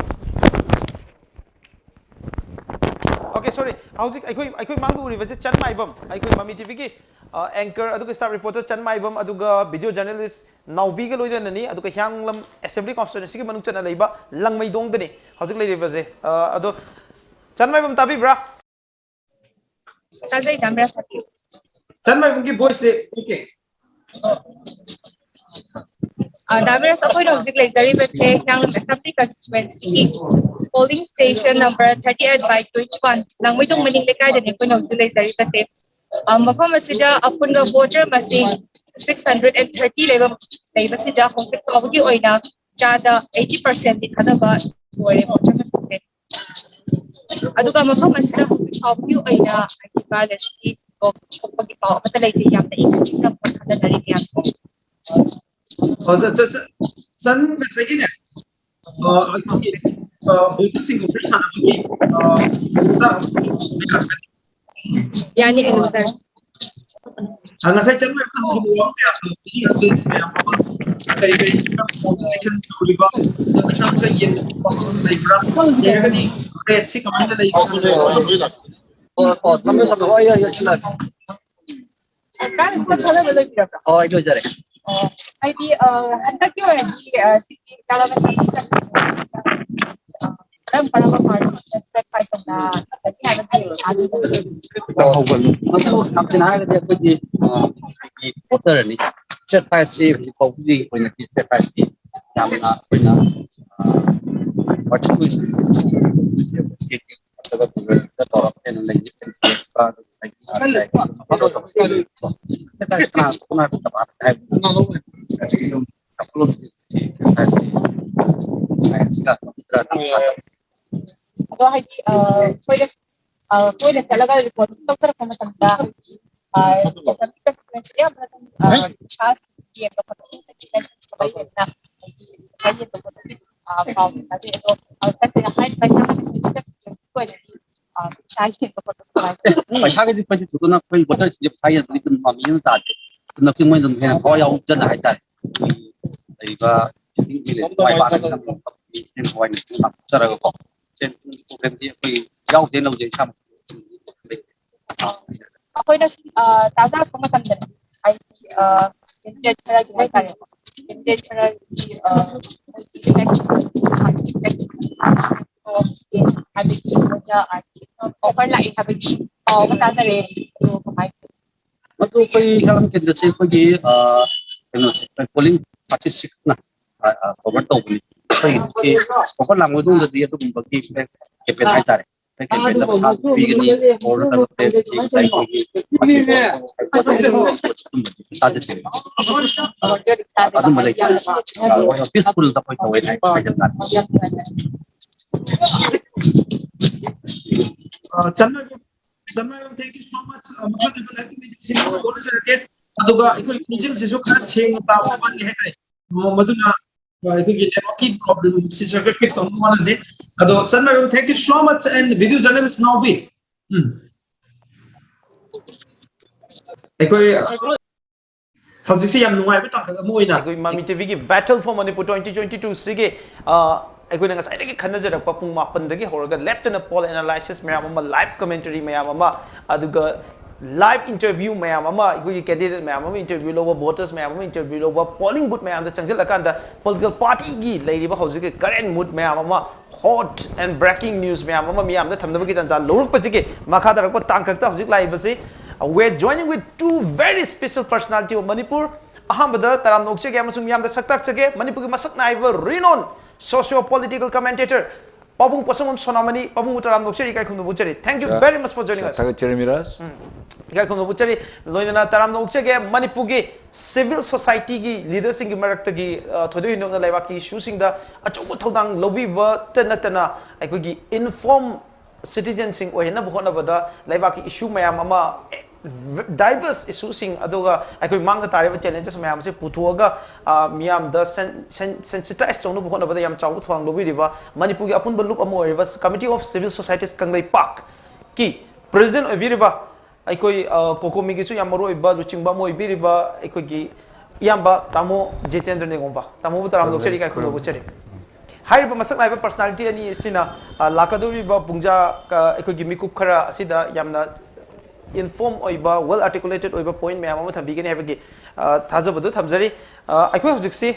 Okay, sorry. ꯍꯧꯖꯤꯛ ꯑꯩꯈꯣꯏ, ꯑꯩꯈꯣꯏ ꯃꯥꯡꯗ ꯎꯔꯤꯕꯁꯦ ꯆꯟ ꯃꯥꯏꯕꯝ, ꯑꯩꯈꯣꯏ ꯃꯃꯤ ꯇꯤꯚꯤꯒꯤ, ꯑꯦꯡꯀꯔ ꯑꯗꯨꯒ ꯁ꯭ꯇꯥꯐ ꯔꯤꯄꯣꯔꯇꯔ ꯆꯟꯃꯥꯏꯕꯝ ꯑꯗꯨꯒ ꯚꯤꯗꯤꯑꯣ ꯖꯔꯅꯦꯂꯤꯁ ꯅꯥꯎꯕꯤꯒ ꯂꯣꯏꯅꯅꯅꯤ꯫ ꯑꯗꯨꯒ ꯍꯤꯌꯥꯡꯂꯝ ꯑꯦꯁꯦꯝꯕ꯭ꯂꯤ ꯀꯣꯟꯁꯇꯤꯇ꯭ꯋꯦꯟꯁꯤꯒꯤ ꯃꯅꯨꯡ ꯆꯟꯅ ꯂꯩꯕ ꯂꯪꯃꯩꯗꯣꯡꯗꯅꯤ ꯍꯧꯖꯤꯛ ꯂꯩꯔꯤꯕꯁꯦ꯫ ꯑ, ꯑꯗꯣ ꯆꯟꯃꯥꯏꯕꯝ ꯇꯥꯕꯤꯕ꯭ꯔꯥ? ꯇꯥꯖꯩ, ꯗꯥ ꯃꯤꯔꯥꯖ ꯍꯥꯏꯕꯤꯌꯨ꯫ ꯆꯟꯃꯥꯏꯕꯝꯒꯤ ꯚꯣꯏꯁꯁꯦ ꯑꯣꯀꯦ꯫ ꯑ, ꯗꯥ ꯃꯤꯔꯥꯖ, ꯑꯩꯈꯣꯏꯅ ꯍꯧꯖꯤꯛ ꯂꯩꯖꯔꯤꯕꯁꯦ ꯍꯤꯌꯥꯡꯂꯝ ꯑꯦꯁꯦꯝꯕ꯭ꯂꯤ ꯀꯟꯁꯇꯤꯇ꯭ꯋꯦꯟꯁꯤꯒꯤ polling station number thirty eight by twenty one, ꯂꯪꯃꯩꯗꯣꯡ ꯃꯅꯤꯡ ꯂꯩꯀꯥꯏꯗꯅꯤ ꯑꯩꯈꯣꯏꯅ ꯍꯧꯖꯤꯛ ꯂꯩꯖꯔꯤꯕꯁꯦ꯫ ꯑ, ꯃꯐꯝ ꯑꯁꯤꯗ ꯑꯄꯨꯟꯕ ꯚꯣꯇꯔ ꯃꯁꯤꯡ ꯁꯤꯛꯁ ꯍꯟꯗ꯭ꯔꯦꯠ ꯑꯦꯟ ꯊꯥꯔꯇꯤ ꯂꯩꯕ, ꯂꯩꯕꯁꯤꯗ ꯍꯧꯖꯤꯛ ꯐꯥꯎꯕꯒꯤ ꯑꯣꯏꯅ ꯆꯥꯗ ꯑꯩꯠꯇꯤ ꯄꯥꯔꯁꯦꯟꯗꯤ ꯊꯥꯗꯕ ꯂꯣꯏꯔꯦ ꯚꯣꯇꯔ ꯃꯁꯤꯡꯁꯦ꯫ ꯑꯗꯨꯒ ꯃꯐꯝ ꯑꯁꯤꯗ ꯍꯧꯖꯤꯛ ꯐꯥꯎꯕꯒꯤ ꯑꯣꯏꯅ ꯍꯥꯏꯗꯤ ꯚꯥꯏꯑꯣꯂꯦꯟꯁꯀꯤ ꯊꯣꯛꯄꯒꯤ ꯄꯥꯎ ꯑꯃꯠꯇ ꯂꯩꯇꯦ꯫ ꯌꯥꯝꯅ ꯏꯪꯅ ꯆꯤꯛꯅ ꯊꯥꯗꯅꯔꯤ ꯃꯌꯥꯝꯁꯦ꯫ ꯑꯣ, ꯆ-, ꯆ-, ꯆ-, ꯆꯟ ꯉꯁꯥꯏꯒꯤꯅꯦ, ꯑ, ꯑꯩꯈꯣꯏꯒꯤ, ꯑ, ꯚꯣꯇꯔꯁꯤꯡꯒ ꯋꯥꯔꯤ ꯁꯥꯟꯅꯕꯒꯤ, ꯑ, ꯌꯥꯅꯤ, ꯀꯩꯅꯣ, ꯁꯥꯔ꯫ ꯑ, ꯉꯁꯥꯏ ꯆꯟ ꯍꯪꯈꯤꯕ ꯋꯥꯐꯝ ꯃꯌꯥꯝꯗꯣ, ꯍꯧꯖꯤꯛ ꯑꯞꯗꯦꯠꯁ ꯃꯌꯥꯝ ꯑꯃ ꯀꯔꯤ ꯀꯔꯤ ꯄꯣꯂꯤꯡ ꯁ꯭ꯇꯦꯁꯟ ꯇꯧꯔꯤꯕ, ꯑꯗ ꯄꯩꯁꯥ ꯅꯨꯡꯁꯥ ꯌꯦꯟꯕ ꯈꯣꯠꯄ ꯂꯩꯕ꯭ꯔꯥ? ꯂꯩꯔꯒꯗꯤ ꯔꯦꯠꯁꯤ ꯀꯃꯥꯏꯅ ꯂꯩꯒꯦ? ꯑꯣ, ꯑꯣ, ꯊꯝꯃꯦ, ꯊꯝꯃꯦ꯫ ꯍꯣꯏ, ꯍꯣꯏ, ꯍꯣꯏ, ꯁꯤꯜꯂꯒꯦ꯫ ꯀꯥꯏꯗ ꯄꯣꯠ ꯊꯥꯗꯕ ꯂꯣꯏꯕꯤꯔꯕ꯭ꯔꯥ? ꯍꯣꯏ, ꯂꯣꯏꯖꯔꯦ꯫ ꯑꯣ, ꯍꯥꯏꯗꯤ, ꯑ, ꯍꯟꯗꯛꯀꯤ ꯑꯣꯏꯅꯗꯤ, ꯑ, ꯁꯤꯒꯤ ꯀꯥꯂꯥꯀꯥꯟ ꯁꯥꯟꯇꯤ ꯐꯦꯁꯇꯤꯚꯦꯜꯁꯤꯗ, ꯑ, ꯀꯔꯝ ꯀꯔꯝꯕ ꯄꯥꯔꯇꯤꯁꯤꯅ ꯁ꯭ꯇꯦꯠ ꯐꯥꯏꯚ ꯇꯧꯅ ꯍꯥꯏꯕꯗꯤ ꯍꯥꯏꯕꯗꯤ ꯇꯧꯍꯧꯕꯅꯤ꯫ ꯑꯗꯨ ꯌꯥꯝ ꯊꯤꯅ ꯍꯥꯏꯔꯒꯗꯤ ꯑꯩꯈꯣꯏꯒꯤ, ꯑ, ꯍꯧꯖꯤꯛꯀꯤ ꯚꯣꯇꯔꯅꯤ꯫ ꯁ꯭ꯇꯦꯠ ꯐꯥꯏꯚꯁꯤ ꯍꯧꯖꯤꯛ ꯐꯥꯎꯕꯒꯤ ꯑꯣꯏꯅꯗꯤ ꯁ꯭ꯇꯦꯠ ꯐꯥꯏꯚꯁꯤ ꯌꯥꯝꯅ ꯑꯩꯈꯣꯏꯅ, ꯑ, ꯄꯥꯔꯇꯤꯀꯨꯂꯔ ꯇꯧꯔꯒ ꯍꯦꯟꯅ ꯂꯩ꯫ ꯑꯗꯣ ꯍꯥꯏꯗꯤ, ꯑ, ꯑꯩꯈꯣꯏꯗ, ꯑ, ꯑꯩꯈꯣꯏꯅ ꯆꯠꯂꯒ ꯔꯤꯄꯣꯔꯠ ꯇꯧꯖꯔꯛꯄ ꯃꯇꯝꯗ, ꯑ, ꯌꯥꯝꯅ, ꯑ, ꯄꯩꯁꯥ ꯌꯦꯟꯕ ꯈꯣꯠꯄ, ꯄꯩꯁꯥ ꯌꯦꯟꯕ ꯈꯣꯠꯄꯒꯤ, ꯑ, ꯄꯥꯎꯁꯨ ꯇꯥꯖꯩ꯫ ꯑꯗꯣ ꯍꯟꯗꯛꯁꯦ ꯍꯥꯏꯔꯤꯕ ꯍꯤꯌꯥꯡꯂꯝ ꯗꯤꯁꯇ꯭ꯔꯤꯛꯀꯤ ꯑꯣꯏꯅꯗꯤ, ꯑ, ꯄꯩꯁꯥ ꯌꯦꯟꯕ ꯈꯣꯠꯄ ꯀꯃꯥꯏꯅ ꯇꯧꯏ? ꯄꯩꯁꯥꯒꯤꯗꯤ ꯑꯩꯈꯣꯏꯗꯤ ꯊꯣꯏꯗꯣꯛꯅ ꯑꯩꯈꯣꯏ ꯚꯣꯇꯔꯁꯤꯡꯁꯦ ꯄꯩꯁꯥ ꯌꯦꯟꯕꯒꯤ ꯑꯗꯨꯝ ꯃꯃꯤ ꯑꯃ ꯇꯥꯗꯦ꯫ ꯑꯗꯨꯅ ꯑꯩꯈꯣꯏ ꯃꯣꯏ ꯑꯗꯨꯝ ꯍꯦꯟꯅ ꯊꯋꯥꯏ ꯌꯥꯎꯖꯅ ꯍꯥꯏꯇꯥꯔꯦ꯫ ꯑꯩꯈꯣꯏꯒꯤ ꯂꯩꯔꯤꯕ ꯁꯤꯇꯤꯡ ꯃꯥꯏ ꯄꯥꯛꯅ ꯂꯥꯛꯆꯔꯒꯀꯣ ꯁꯦꯟ ꯊꯨꯝꯒꯤ ꯄ꯭ꯔꯣꯕ꯭ꯂꯦꯝꯗꯤ ꯑꯩꯈꯣꯏ ꯌꯥꯎꯗꯦ ꯂꯧꯗꯦ ꯏꯁꯥꯃꯛ꯫ ꯑꯩꯈꯣꯏꯅ ꯇꯥꯖꯔꯛꯄ ꯃꯇꯝꯗ ꯍꯥꯏꯗꯤ ꯀꯦꯟꯗꯤꯗꯦꯠ ꯈꯔꯒꯤ ꯍꯥꯏꯇꯥꯔꯦ, ꯀꯦꯟꯗꯤꯗꯦꯠ ꯈꯔꯒꯤ ꯃꯣꯏꯒꯤ ꯍꯥꯏꯕꯗꯤ ꯃꯣꯏꯅ ꯍꯥꯏꯗꯤ ꯑꯣꯐꯔ ꯂꯥꯛꯏ ꯍꯥꯏꯕꯒꯤ ꯄꯥꯎ ꯑꯃ ꯇꯥꯖꯔꯦ꯫ ꯑꯗꯨ ꯀꯃꯥꯏꯅ ꯇꯧꯋꯤ? ꯑꯗꯨ ꯑꯩꯈꯣꯏ ꯏꯔꯥꯡ ꯀꯦꯟꯗ꯭ꯔꯁꯦ ꯑꯩꯈꯣꯏꯒꯤ ꯀꯩꯅꯣꯁꯦ, ꯄꯣꯂꯤꯡ ꯊꯥꯔꯇꯤ ꯁꯤꯛꯁꯅ ꯀꯣꯚꯔ ꯇꯧꯕꯅꯤ꯫ ꯑꯩꯈꯣꯏꯒꯤ ꯀꯣꯚꯔ ꯂꯥꯡꯕꯗꯣꯡꯗꯗꯤ ꯑꯗꯨꯒꯨꯝꯕꯒꯤ ꯀꯦꯝꯄꯦꯟ ꯍꯥꯏꯇꯥꯔꯦ, ꯀꯦꯝꯄꯦꯟꯗ ꯄꯩꯁꯥ ꯄꯤꯒꯅꯤ꯫ ꯐꯣꯔ ꯍꯟꯗ꯭ꯔꯦꯠ ꯇꯦꯟꯁꯤ ꯉꯁꯥꯏ ꯑꯩꯈꯣꯏꯒꯤ ꯄꯩꯁꯥꯁꯦ ꯑꯗꯨꯝꯕ ꯂꯩꯇꯦ꯫ ꯄꯤꯁꯐꯨꯜꯗ ꯑꯩꯈꯣꯏ ꯇꯧꯋꯦ ꯍꯥꯏ ꯍꯥꯏꯖꯕ ꯇꯥꯔꯦ꯫ ꯆꯟꯃꯥꯏꯕꯝ, ꯆꯟꯃꯥꯏꯕꯝ, thank you so much꯫ ꯃꯈꯥ ꯇꯥꯕ ꯂꯥꯏꯚ ꯀꯃꯦꯟꯇꯔꯤꯁꯤ ꯅꯪꯅ ꯍꯣꯠꯅꯖꯔꯛꯀꯦ꯫ ꯑꯗꯨꯒ ꯑꯩꯈꯣꯏ ꯈꯣꯟꯖꯦꯜꯁꯤꯁꯨ ꯈꯔ ꯁꯦꯡꯅ ꯇꯥꯕ ꯋꯥꯠꯂꯤ ꯍꯥꯏꯇꯥꯔꯦ꯫ ꯃꯗꯨꯅ ꯑꯩꯈꯣꯏꯒꯤ ꯅꯦꯠꯋꯥꯔꯛꯀꯤ ꯄ꯭ꯔꯣꯕ꯭ꯂꯦꯝꯁꯤꯁꯨ ꯑꯩꯈꯣꯏ ꯐꯤꯛꯁ ꯇꯧꯅꯕ ꯍꯣꯠꯅꯁꯤ꯫ ꯑꯗꯣ ꯆꯟꯃꯥꯏꯕꯝ, thank you so much, and video journalist ꯅꯥꯎꯕꯤ꯫ ꯎꯝ꯫ ꯑꯩꯈꯣꯏ ꯍꯧꯖꯤꯛꯁꯤ ꯌꯥꯝ ꯅꯨꯡꯉꯥꯏꯕ ꯇꯥꯡꯀꯛ ꯑꯃ ꯑꯣꯏꯅ ꯑꯩꯈꯣꯏ ꯃꯃꯤ ꯇꯤꯚꯤꯒꯤ Battle for Manipur twenty twenty-two ꯁꯤꯒꯤ, ꯑ, ꯑꯩꯈꯣꯏꯅ ꯉꯁꯥꯏꯗꯒꯤ ꯈꯟꯅꯖꯔꯛꯄ ꯄꯨꯡ ꯃꯥꯄꯟꯗꯒꯤ ꯍꯧꯔꯒ ꯂꯦꯞꯇꯅ poll analysis ꯃꯌꯥꯝ ꯑꯃ, live commentary ꯃꯌꯥꯝ ꯑꯃ, ꯑꯗꯨꯒ live interview ꯃꯌꯥꯝ ꯑꯃ, ꯑꯩꯈꯣꯏꯒꯤ candidate ꯃꯌꯥꯝ ꯑꯃ interview ꯂꯧꯕ, voters ꯃꯌꯥꯝ ꯑꯃ interview ꯂꯧꯕ, polling booth ꯃꯌꯥꯝꯗ ꯆꯪꯁꯤꯜꯂꯀꯥꯟꯗ political partyꯒꯤ ꯂꯩꯔꯤꯕ ꯍꯧꯖꯤꯛꯀꯤ current mood ꯃꯌꯥꯝ ꯑꯃ, hot and breaking news ꯃꯌꯥꯝ ꯑꯃ ꯃꯤꯌꯥꯝꯗ ꯊꯝꯅꯕꯒꯤ ꯇꯥꯟꯖꯥ ꯂꯧꯔꯛꯄꯁꯤꯒꯤ ꯃꯈꯥ ꯇꯥꯔꯛꯄ ꯇꯥꯡꯀꯛꯇ ꯍꯧꯖꯤꯛ ꯂꯥꯛꯏꯕꯁꯤ, uh, we are joining with two very special personality of Manipur. ꯑꯍꯥꯟꯕꯗ ꯇꯔꯥꯝꯅ ꯑꯣꯛꯆꯒꯦ ꯑꯃꯁꯨꯡ ꯃꯤꯌꯥꯝꯗ ꯁꯛ ꯇꯥꯛꯆꯒꯦ ꯃꯅꯤꯄꯨꯔꯒꯤ ꯃꯁꯛ ꯅꯥꯏꯕ renowned socio political commentator ꯄꯥꯕꯨꯡ ꯄꯣꯠꯁꯪꯕꯝ ꯁꯣꯅꯥꯃꯅꯤ꯫ ꯄꯥꯕꯨꯡꯕꯨ ꯇꯔꯥꯝꯅ ꯑꯣꯛꯆꯔꯤ, ꯏꯀꯥꯏ ꯈꯨꯝꯅꯕ ꯎꯠꯆꯔꯤ꯫ Thank you very much for joining us. ꯊꯥꯒꯠꯆꯔꯤ ꯃꯤꯔꯥꯖ꯫ ꯏꯀꯥꯏ ꯈꯨꯝꯅꯕ ꯎꯠꯆꯔꯤ꯫ ꯂꯣꯏꯅꯅ ꯇꯔꯥꯝꯅ ꯑꯣꯛꯆꯒꯦ ꯃꯅꯤꯄꯨꯔꯒꯤ civil societyꯒꯤ leaderꯁꯤꯡꯒꯤ ꯃꯔꯛꯇꯒꯤ, ꯑ, ꯊꯣꯏꯗꯣꯛ ꯍꯦꯟꯗꯣꯛꯅ ꯂꯩꯕꯥꯛꯀꯤ issueꯁꯤꯡꯗ ꯑꯆꯧꯕ ꯊꯧꯗꯥꯡ ꯂꯧꯕꯤꯕꯇ ꯅꯠꯇꯅ ꯑꯩꯈꯣꯏꯒꯤ inform citizenꯁꯤꯡ ꯑꯣꯏꯍꯟꯅꯕ ꯍꯣꯠꯅꯕꯗ ꯂꯩꯕꯥꯛꯀꯤ issue ꯃꯌꯥꯝ ꯑꯃ, diverse issueꯁꯤꯡ, ꯑꯗꯨꯒ ꯑꯩꯈꯣꯏ ꯃꯥꯡꯗ ꯇꯥꯔꯤꯕ challenges ꯃꯌꯥꯝꯁꯦ ꯄꯨꯊꯣꯛꯑꯒ, ꯑ, ꯃꯤꯌꯥꯝꯗ sen-, sen-, sensitize ꯇꯧꯅꯕ ꯍꯣꯠꯅꯕꯗ ꯌꯥꯝ ꯆꯥꯎꯕ ꯊꯧꯗꯥꯡ ꯂꯧꯕꯤꯔꯤꯕ ꯃꯅꯤꯄꯨꯔꯒꯤ ꯑꯄꯨꯟꯕ ꯂꯨꯞ ꯑꯃ ꯑꯣꯏꯔꯤꯕ Committee of Civil Societies ꯀꯪꯂꯩꯄꯥꯛꯀꯤ president ꯑꯣꯏꯕꯤꯔꯤꯕ ꯑꯩꯈꯣꯏ, ꯑ, ꯀꯣꯀꯣꯃꯤꯒꯤꯁꯨ ꯌꯥꯝ ꯃꯔꯨꯑꯣꯏꯕ ꯂꯨꯆꯤꯡꯕ ꯑꯃ ꯑꯣꯏꯕꯤꯔꯤꯕ ꯑꯩꯈꯣꯏꯒꯤ ꯏꯌꯥꯝꯕ ꯇꯥꯃꯣ ꯖꯤꯇꯦꯟꯗ꯭ꯔ ꯅꯤꯉꯣꯝꯕ, ꯇꯥꯃꯣꯕꯨ ꯇꯔꯥꯝꯅ ꯑꯣꯛꯆꯔꯤ, ꯏꯀꯥꯏ ꯈꯨꯝꯅꯕ ꯎꯠꯆꯔꯤ꯫ ꯍꯥꯏꯔꯤꯕ ꯃꯁꯛ ꯅꯥꯏꯕ personality ꯑꯅꯤ ꯑꯁꯤꯅ, ꯑ, ꯂꯥꯛꯀꯗꯧꯔꯤꯕ ꯄꯨꯡꯖꯥ, ꯑ, ꯑꯩꯈꯣꯏꯒꯤ ꯃꯤꯀꯨꯞ ꯈꯔ ꯑꯁꯤꯗ ꯌꯥꯝꯅ ꯏꯟꯐꯣꯔꯝ ꯑꯣꯏꯕ, ꯋꯦꯜ ꯑꯥꯔꯇꯤꯀꯨꯂꯦꯇꯦꯠ ꯑꯣꯏꯕ ꯄꯣꯏꯟꯠ ꯃꯌꯥꯝ ꯑꯃ ꯊꯝꯕꯤꯒꯅꯤ ꯍꯥꯏꯕꯒꯤ ꯑ, ꯊꯥꯖꯕꯗꯨ ꯊꯝꯖꯔꯤ꯫ ꯑ, ꯑꯩꯈꯣꯏ ꯍꯧꯖꯤꯛꯁꯤ,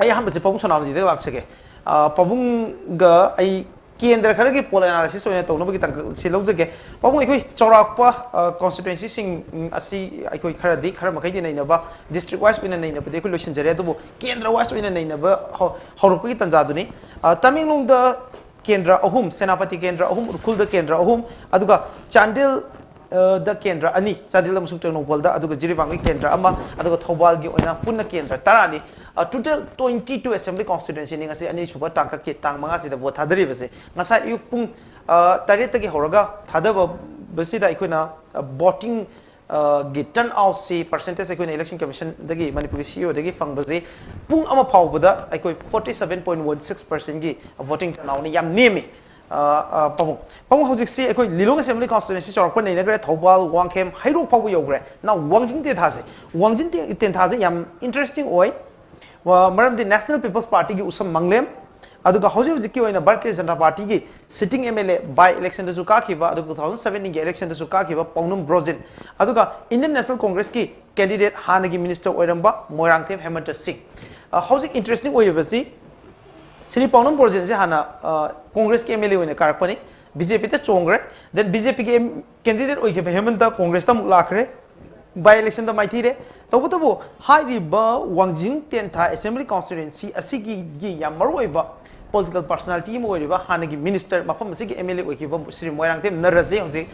ꯑꯩ ꯑꯍꯥꯟꯕꯁꯦ ꯄꯥꯕꯨꯡ ꯁꯣꯅꯥꯃꯇꯤꯗ ꯂꯥꯛꯆꯒꯦ꯫ ꯑ, ꯄꯥꯕꯨꯡꯒ ꯑꯩ ꯀꯦꯟꯗ꯭ꯔ ꯈꯔꯒꯤ ꯄꯣꯜ ꯑꯦꯅꯥꯂꯥꯏꯁꯤꯁ ꯑꯣꯏꯅ ꯇꯧꯅꯕꯒꯤ ꯇꯥꯡꯀꯛꯁꯤ ꯂꯧꯖꯒꯦ꯫ ꯄꯥꯕꯨꯡ, ꯑꯩꯈꯣꯏ ꯆꯥꯎꯔꯥꯛꯄ, ꯑ, ꯀꯣꯟꯁꯇꯤꯇ꯭ꯋꯦꯟꯁꯤꯁꯤꯡ, ꯎꯝ, ꯑꯁꯤ ꯑꯩꯈꯣꯏ ꯈꯔꯗꯤ, ꯈꯔ ꯃꯈꯩꯗꯤ ꯅꯩꯅꯕ, ꯗꯤꯁꯇ꯭ꯔꯤꯛ ꯋꯥꯏꯁ ꯑꯣꯏꯅ ꯅꯩꯅꯕꯗꯤ ꯑꯩꯈꯣꯏ ꯂꯣꯏꯁꯤꯟꯖꯔꯦ, ꯑꯗꯨꯕꯨ ꯀꯦꯟꯗ꯭ꯔ ꯋꯥꯏꯁ ꯑꯣꯏꯅ ꯅꯩꯅꯕ ꯍꯧ-, ꯍꯧꯔꯛꯄꯒꯤ ꯇꯥꯟꯖꯥꯗꯨꯅꯤ꯫ ꯑ, ꯇꯃꯦꯡꯂꯣꯡꯗ ꯀꯦꯟꯗ꯭ꯔ ꯑꯍꯨꯝ, ꯁꯦꯅꯥꯄꯇꯤ ꯀꯦꯟꯗ꯭ꯔ ꯑꯍꯨꯝ, ꯎꯈ꯭ꯔꯨꯜꯗ ꯀꯦꯟꯗ꯭ꯔ ꯑꯍꯨꯝ, ꯑꯗꯨꯒ ꯆꯥꯟꯗꯦꯜ, ꯑ, ꯗ ꯀꯦꯟꯗ꯭ꯔ ꯑꯅꯤ, ꯆꯥꯟꯗꯦꯜ ꯑꯃꯁꯨꯡ ꯇꯦꯡꯅꯧꯄꯜꯗ, ꯑꯗꯨꯒ ꯖꯤꯔꯤꯕꯥꯝꯒꯤ ꯀꯦꯟꯗ꯭ꯔ ꯑꯃ, ꯑꯗꯨꯒ ꯊꯧꯕꯥꯜꯒꯤ ꯑꯣꯏꯅ ꯄꯨꯟꯅ ꯀꯦꯟꯗ꯭ꯔ ꯇꯔꯥꯅꯤ꯫ ꯑ, total twenty two assembly constituencyꯅꯤ ꯉꯁꯤ ꯑꯅꯤꯁꯨꯕ ꯇꯥꯡꯀꯛꯀꯤ ꯇꯥꯡ ꯃꯉꯥꯁꯤꯗ ꯚꯣꯠ ꯊꯥꯗꯔꯤꯕꯁꯦ꯫ ꯉꯁꯥꯏ ꯑꯌꯨꯛ ꯄꯨꯡ, ꯑ, ꯇꯔꯦꯠꯇꯒꯤ ꯍꯧꯔꯒ ꯊꯥꯗꯕꯁꯤꯗ ꯑꯩꯈꯣꯏꯅ, ꯑ, ꯚꯣꯇꯤꯡ, ꯑ, ꯒꯤ turn outꯁꯤ percentage ꯑꯩꯈꯣꯏꯅ election commissionꯗꯒꯤ, ꯃꯅꯤꯄꯨꯔꯒꯤ CEOꯗꯒꯤ ꯐꯪꯕꯁꯤ ꯄꯨꯡ ꯑꯃ ꯐꯥꯎꯕꯗ ꯑꯩꯈꯣꯏ forty seven point one six percentꯀꯤ voting turnoutꯅꯤ, ꯌꯥꯝ ꯅꯦꯝꯃꯤ꯫ ꯑ, ꯑ, ꯄꯥꯕꯨꯡ, ꯄꯥꯕꯨꯡ, ꯍꯧꯖꯤꯛꯁꯤ ꯑꯩꯈꯣꯏ ꯂꯤꯂꯣꯡ assembly constituency ꯆꯥꯎꯔꯥꯛꯄ ꯅꯩꯅꯈ꯭ꯔꯦ, ꯊꯧꯕꯥꯜ, ꯋꯥꯡꯈꯦꯝ, ꯍꯩꯔꯣꯛ ꯐꯥꯎꯕ ꯌꯧꯈ꯭ꯔꯦ꯫ Now ꯋꯥꯡꯖꯤꯡ ꯇꯦꯟꯊꯥꯁꯦ, ꯋꯥꯡꯖꯤꯡ ꯇꯦ-, ꯇꯦꯟꯊꯥꯁꯦ ꯌꯥꯝ interesting ꯑꯣꯏ꯫ ꯋꯥ-, ꯃꯔꯝꯗꯤ National People's Partyꯒꯤ ꯎꯁꯝ ꯃꯪꯂꯦꯝ, ꯑꯗꯨꯒ ꯍꯧꯖꯤꯛ ꯍꯧꯖꯤꯛꯀꯤ ꯑꯣꯏꯅ ꯚꯥꯔꯇꯤꯌ ꯖꯅꯇꯥ ꯄꯥꯔꯇꯤꯒꯤ sitting MLA by electionꯗꯁꯨ ꯀꯥꯈꯤꯕ, ꯑꯗꯨꯒ two thousand seventeen election election election ꯀꯥꯈꯤꯕ ꯄꯥꯎꯅꯝ Brojen, ꯑꯗꯨꯒ Indian National Congressꯀꯤ candidate ꯍꯥꯟꯅꯒꯤ minister ꯑꯣꯏꯔꯝꯕ ꯃꯣꯏꯔꯥꯡꯊꯦꯝ ꯍꯦꯃꯟꯇ ꯁꯤꯡ꯫ ꯑ, ꯍꯧꯖꯤꯛ interesting ꯑꯣꯏꯔꯤꯕꯁꯤ, ꯁ꯭ꯔꯤ ꯄꯥꯎꯅꯝ ꯕ꯭ꯔꯣꯖꯦꯟꯁꯦ ꯍꯥꯟꯅ, ꯑ, ꯀꯣꯡꯒ꯭ꯔꯦꯁꯀꯤ MLA ꯑꯣꯏꯅ ꯀꯥꯔꯛꯄꯅꯤ, BJPꯗ ꯆꯣꯡꯈ꯭ꯔꯦ, then BJPꯒꯤ M-, candidate ꯑꯣꯏꯈꯤꯕ ꯍꯦꯃꯟꯇ ꯀꯣꯡꯒ꯭ꯔꯦꯁꯇ ꯑꯃꯨꯛ ꯂꯥꯛꯈ꯭ꯔꯦ, by electionꯗ ꯃꯥꯏꯊꯤꯔꯦ꯫ ꯇꯧꯕꯇꯕꯨ ꯍꯥꯏꯔꯤꯕ ꯋꯥꯡꯖꯤꯡ ꯇꯦꯟꯊꯥ assembly constituency ꯑꯁꯤꯒꯤ ꯌꯥꯝ ꯃꯔꯨꯑꯣꯏꯕ political personality ꯑꯃ ꯑꯣꯏꯔꯤꯕ ꯍꯥꯟꯅꯒꯤ minister, ꯃꯐꯝ ꯑꯁꯤꯒꯤ MLA ꯑꯣꯏꯈꯤꯕ ꯁ꯭ꯔꯤ ꯃꯣꯏꯔꯥꯡꯊꯦꯝ ꯅꯔꯁꯦ ꯍꯧꯖꯤꯛ,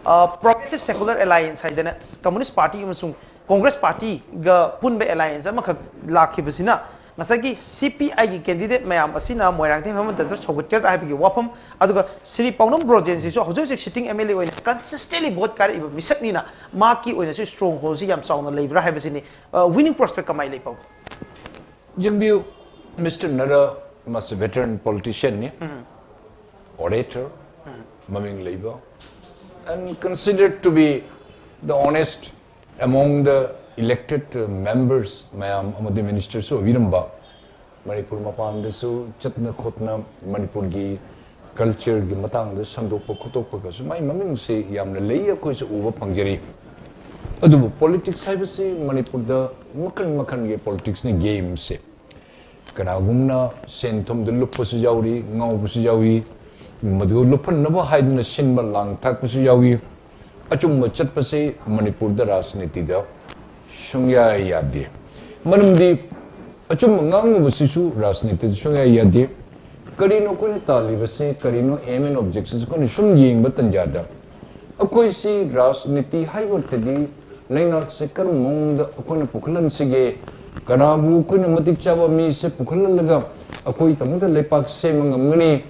ꯑ, Progressive Secular Alliance ꯍꯥꯏꯗꯅ Communist Party ꯑꯃꯁꯨꯡ Congress Partyꯒ ꯄꯨꯟꯕ alliance ꯑꯃꯈꯛ ꯂꯥꯛꯈꯤꯕꯁꯤꯅ ꯉꯁꯥꯏꯒꯤ CPIꯒꯤ candidate ꯃꯌꯥꯝ ꯑꯁꯤꯅ ꯃꯣꯏꯔꯥꯡꯊꯦꯝ ꯍꯦꯃꯟꯇꯗ ꯁꯧꯒꯠꯀꯗ꯭ꯔꯥ ꯍꯥꯏꯕꯒꯤ ꯋꯥꯐꯝ, ꯑꯗꯨꯒ ꯁ꯭ꯔꯤ ꯄꯥꯎꯅꯝ ꯕ꯭ꯔꯣꯖꯦꯟꯁꯤꯁꯨ ꯍꯧꯖꯤꯛ ꯍꯧꯖꯤꯛ sitting MLA ꯑꯣꯏꯅ consistently vote ꯀꯥꯔꯛꯏꯕ ꯃꯤꯁꯛꯅꯤꯅ ꯃꯍꯥꯛꯀꯤ ꯑꯣꯏꯅꯁꯨ strongholdꯁꯤ ꯌꯥꯝ ꯆꯥꯎꯅ ꯂꯩꯕ꯭ꯔꯥ ꯍꯥꯏꯕꯁꯤꯅꯤ꯫ ꯑ, winning prospect ꯀꯃꯥꯏꯅ ꯂꯩ, ꯄꯥꯕꯨꯡ? ꯌꯦꯡꯕꯤꯌꯨ, Mister ꯅꯔꯥ ꯃꯥꯁꯤ veteran politicianꯅꯤ, orator, ꯃꯃꯤꯡ ꯂꯩꯕ, and considered to be the honest among the elected members ꯃꯌꯥꯝ ꯑꯃꯗꯤ ministerꯁꯨ ꯑꯣꯏꯕꯤꯔꯝꯕ, ꯃꯅꯤꯄꯨꯔ ꯃꯄꯥꯟꯗꯁꯨ ꯆꯠꯅ ꯈꯣꯠꯅ ꯃꯅꯤꯄꯨꯔꯒꯤ ꯀꯜꯆꯔꯒꯤ ꯃꯇꯥꯡꯗ ꯁꯟꯗꯣꯛꯄ ꯈꯣꯠꯇꯣꯛꯄꯒꯁꯨ ꯃꯥꯏ ꯃꯃꯤꯡꯁꯦ ꯌꯥꯝꯅ ꯂꯩ, ꯑꯩꯈꯣꯏꯁꯨ ꯎꯕ ꯐꯪꯖꯔꯤ꯫ ꯑꯗꯨꯕꯨ ꯄꯣꯂꯤꯇꯤꯛꯁ ꯍꯥꯏꯕꯁꯤ ꯃꯅꯤꯄꯨꯔꯗ ꯃꯈꯜ ꯃꯈꯜꯒꯤ ꯄꯣꯂꯤꯇꯤꯛꯁꯅꯤ ꯒꯦꯝꯁꯦ꯫ ꯀꯅꯥꯒꯨꯝꯅ ꯁꯦꯟ ꯊꯨꯝꯗ ꯂꯨꯞꯄꯁꯨ ꯌꯥꯎꯔꯤ, ꯉꯥꯎꯕꯁꯨ ꯌꯥꯎꯏ, ꯃꯗꯨ ꯂꯨꯞꯍꯟꯅꯕ ꯍꯥꯏꯗꯨꯅ ꯁꯤꯟꯕ ꯂꯥꯡ ꯊꯥꯛꯄꯁꯨ ꯌꯥꯎꯏ꯫ ꯑꯆꯨꯝꯕ ꯆꯠꯄꯁꯤ ꯃꯅꯤꯄꯨꯔꯗ ꯔꯥꯖꯅꯤꯇꯤꯗ ꯁꯨꯡꯌꯥ ꯌꯥꯗꯦ꯫ ꯃꯔꯝꯗꯤ ꯑꯆꯨꯝꯕ ꯉꯥꯡꯉꯨꯕꯁꯤꯁꯨ ꯔꯥꯖꯅꯤꯇꯤꯗ ꯁꯨꯡꯌꯥ ꯌꯥꯗꯦ꯫ ꯀꯔꯤꯅꯣ ꯑꯩꯈꯣꯏꯅ ꯇꯥꯜꯂꯤꯕꯁꯦ, ꯀꯔꯤꯅꯣ aim and objectiveꯁꯦ ꯑꯩꯈꯣꯏꯅ ꯁꯨꯝ ꯌꯦꯡꯕ ꯇꯟꯖꯥꯗ, ꯑꯩꯈꯣꯏꯁꯤ ꯔꯥꯖꯅꯤꯇꯤ ꯍꯥꯏꯕ ꯑꯣꯏꯔꯗꯤ ꯂꯩꯉꯥꯛꯁꯦ ꯀꯔꯝꯕ ꯃꯑꯣꯡꯗ ꯑꯩꯈꯣꯏꯅ ꯄꯨꯈꯠꯍꯟꯁꯤꯒꯦ, ꯀꯅꯥꯕꯨ ꯑꯩꯈꯣꯏꯅ ꯃꯇꯤꯛ ꯆꯥꯕ ꯃꯤꯁꯦ ꯄꯨꯈꯠꯍꯜꯂꯒ ꯑꯩꯈꯣꯏ ꯇꯃꯛꯇ ꯂꯩꯄꯥꯛ ꯁꯦꯝꯕ ꯉꯝꯒꯅꯤ?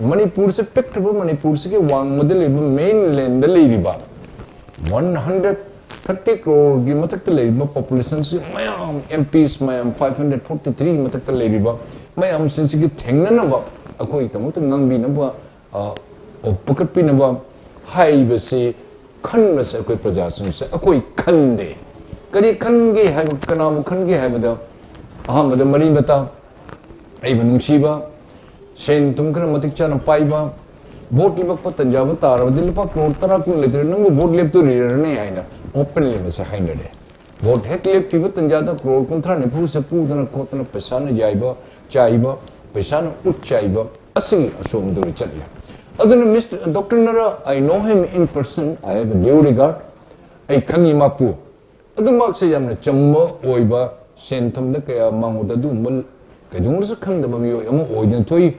ꯃꯅꯤꯄꯨꯔꯁꯦ ꯄꯤꯛꯈ꯭ꯔꯕ ꯃꯅꯤꯄꯨꯔꯁꯤꯒꯤ ꯋꯥꯡꯃꯗ ꯂꯩꯕ mainlandꯗ ꯂꯩꯔꯤꯕ one hundred thirty crore ꯃꯊꯛꯇ ꯂꯩꯔꯤꯕ populationꯁꯤ ꯃꯌꯥꯝ, MPs ꯃꯌꯥꯝ five hundred forty three ꯃꯊꯛꯇ ꯂꯩꯔꯤꯕ ꯃꯌꯥꯝꯁꯤꯡꯁꯤꯒꯤ ꯊꯦꯡꯅꯅꯕ, ꯑꯩꯈꯣꯏꯒꯤꯗꯃꯛꯇ ꯉꯥꯡꯕꯤꯅꯕ, ꯑ, ꯄꯨꯈꯠꯄꯤꯅꯕ ꯍꯥꯏꯕꯁꯤ ꯈꯟꯕꯁꯦ ꯑꯩꯈꯣꯏ ꯄ꯭ꯔꯖꯥꯁꯤꯡꯁꯦ ꯑꯩꯈꯣꯏ ꯈꯟꯗꯦ꯫ ꯀꯔꯤ ꯈꯟꯒꯦ ꯍꯥꯏꯕ, ꯀꯅꯥꯕꯨ ꯈꯟꯒꯦ ꯍꯥꯏꯕꯗ, ꯑꯍꯥꯟꯕꯗ ꯃꯔꯤ ꯃꯇꯥ, ꯑꯩꯕꯨ ꯅꯨꯡꯁꯤꯕ, ꯁꯦꯟ ꯊꯨꯝ ꯈꯔ ꯃꯇꯤꯛ ꯆꯥꯅ ꯄꯥꯏꯕ, ꯚꯣꯠ ꯂꯦꯞꯄꯛꯄ ꯇꯟꯖꯥꯕ ꯇꯥꯔꯕꯗꯤ ꯂꯨꯄꯥ ꯀ꯭ꯔꯣꯔ ꯇꯔꯥ ꯀꯨꯟ ꯂꯩꯇ꯭ꯔꯦ, ꯅꯪꯕꯨ ꯚꯣꯠ ꯂꯦꯞꯇꯣꯔꯤꯔꯅꯦ ꯍꯥꯏꯅ openly ꯃꯁꯦ ꯍꯥꯏꯅꯔꯦ꯫ ꯚꯣꯠ ꯍꯦꯛ ꯂꯦꯞꯈꯤꯕ ꯇꯟꯖꯥꯗ ꯀ꯭ꯔꯣꯔ ꯀꯨꯟꯊ꯭ꯔꯥ ꯅꯤꯐꯨꯁꯦ ꯄꯨꯗꯅ ꯈꯣꯠꯇꯅ ꯄꯩꯁꯥꯅ ꯌꯥꯏꯕ, ꯆꯥꯏꯕ, ꯄꯩꯁꯥꯅ ꯎꯠ ꯆꯥꯏꯕ, ꯑꯁꯤꯒꯤ ꯑꯁꯣꯝꯗ ꯆꯠꯂꯦ꯫ ꯑꯗꯨꯅ Mister Doctor Nara, I know him in person, I have a due regard, ꯑꯩ ꯈꯪꯉꯤ ꯃꯥꯄꯨ꯫ ꯑꯗꯨ ꯃꯍꯥꯛꯁꯦ ꯌꯥꯝꯅ ꯆꯝꯕ ꯑꯣꯏꯕ, ꯁꯦꯟ ꯊꯨꯝꯗ ꯀꯌꯥ ꯃꯉꯣꯟꯗ ꯑꯗꯨꯒꯨꯝꯕ ꯀꯩꯗꯧꯅꯁꯨ ꯈꯪꯗꯕ ꯃꯤꯑꯣꯏ ꯑꯃ ꯑꯣꯏꯗꯨꯅ ꯊꯣꯛꯏ꯫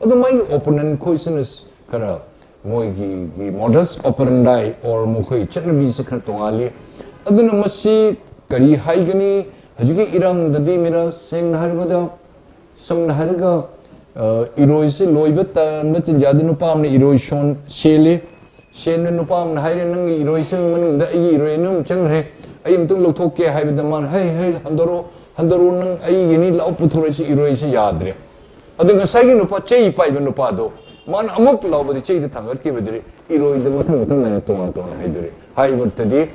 ꯑꯗꯨ ꯃꯥꯒꯤ opponent ꯈꯣꯏꯁꯤꯅ ꯈꯔ ꯃꯣꯏꯒꯤ modus operandi or ꯃꯈꯣꯏ ꯆꯠꯅꯕꯤꯁꯦ ꯈꯔ ꯇꯣꯉꯥꯜꯂꯤ꯫ ꯑꯗꯨꯅ ꯃꯁꯤ ꯀꯔꯤ ꯍꯥꯏꯒꯅꯤ? ꯍꯧꯖꯤꯛꯀꯤ ꯏꯔꯥꯡꯗꯗꯤ ꯃꯤꯔ ꯁꯦꯡꯅ ꯍꯥꯏꯔꯕꯗ, ꯁꯝꯅ ꯍꯥꯏꯔꯒ, ꯑ, ꯏꯔꯣꯏꯁꯦ ꯂꯣꯏꯕ ꯇꯟꯕ ꯇꯟꯖꯥꯗ ꯅꯨꯄꯥ ꯑꯃꯅ ꯏꯔꯣꯏ ꯁꯣꯟ ꯁꯦꯜꯂꯤ꯫ ꯁꯦꯟꯗꯨ ꯅꯨꯄꯥ ꯑꯃꯅ ꯍꯥꯏꯔꯦ, "ꯅꯪꯒꯤ ꯏꯔꯣꯏꯁꯤꯒꯤ ꯃꯅꯨꯡꯗ ꯑꯩꯒꯤ ꯏꯔꯣꯏ ꯑꯅꯤ ꯑꯃ ꯆꯪꯈ꯭ꯔꯦ, ꯑꯩ ꯑꯃꯨꯛꯇꯪ ꯂꯧꯊꯣꯛꯀꯦ" ꯍꯥꯏꯕꯗ ꯃꯥꯅ, "ꯍꯩ, ꯍꯩ, ꯍꯟꯗꯣꯔꯛꯑꯣ, ꯍꯟꯗꯣꯔꯛꯑꯣ, ꯅꯪ ꯑꯩꯒꯤꯅꯤ, ꯂꯥꯛꯑꯣ, ꯄꯨꯊꯣꯔꯛꯏꯁꯤ ꯏꯔꯣꯏꯁꯤ ꯌꯥꯗ꯭ꯔꯦ"꯫ ꯑꯗꯨ ꯉꯁꯥꯏꯒꯤ ꯅꯨꯄꯥ, ꯆꯩ ꯄꯥꯏꯕ ꯅꯨꯄꯥꯗꯣ, ꯃꯥꯅ ꯑꯃꯨꯛ ꯂꯥꯎꯕꯗꯤ ꯆꯩꯗ ꯊꯥꯡꯒꯠꯈꯤꯕꯗꯨꯗꯤ ꯏꯔꯣꯏꯗ ꯃꯊꯪ ꯃꯊꯪ ꯅꯥꯏꯅ ꯇꯣꯉꯥꯟ ꯇꯣꯉꯥꯟꯅ ꯍꯥꯏꯗꯣꯔꯛꯑꯦ꯫ ꯍꯥꯏꯕꯗꯗꯤ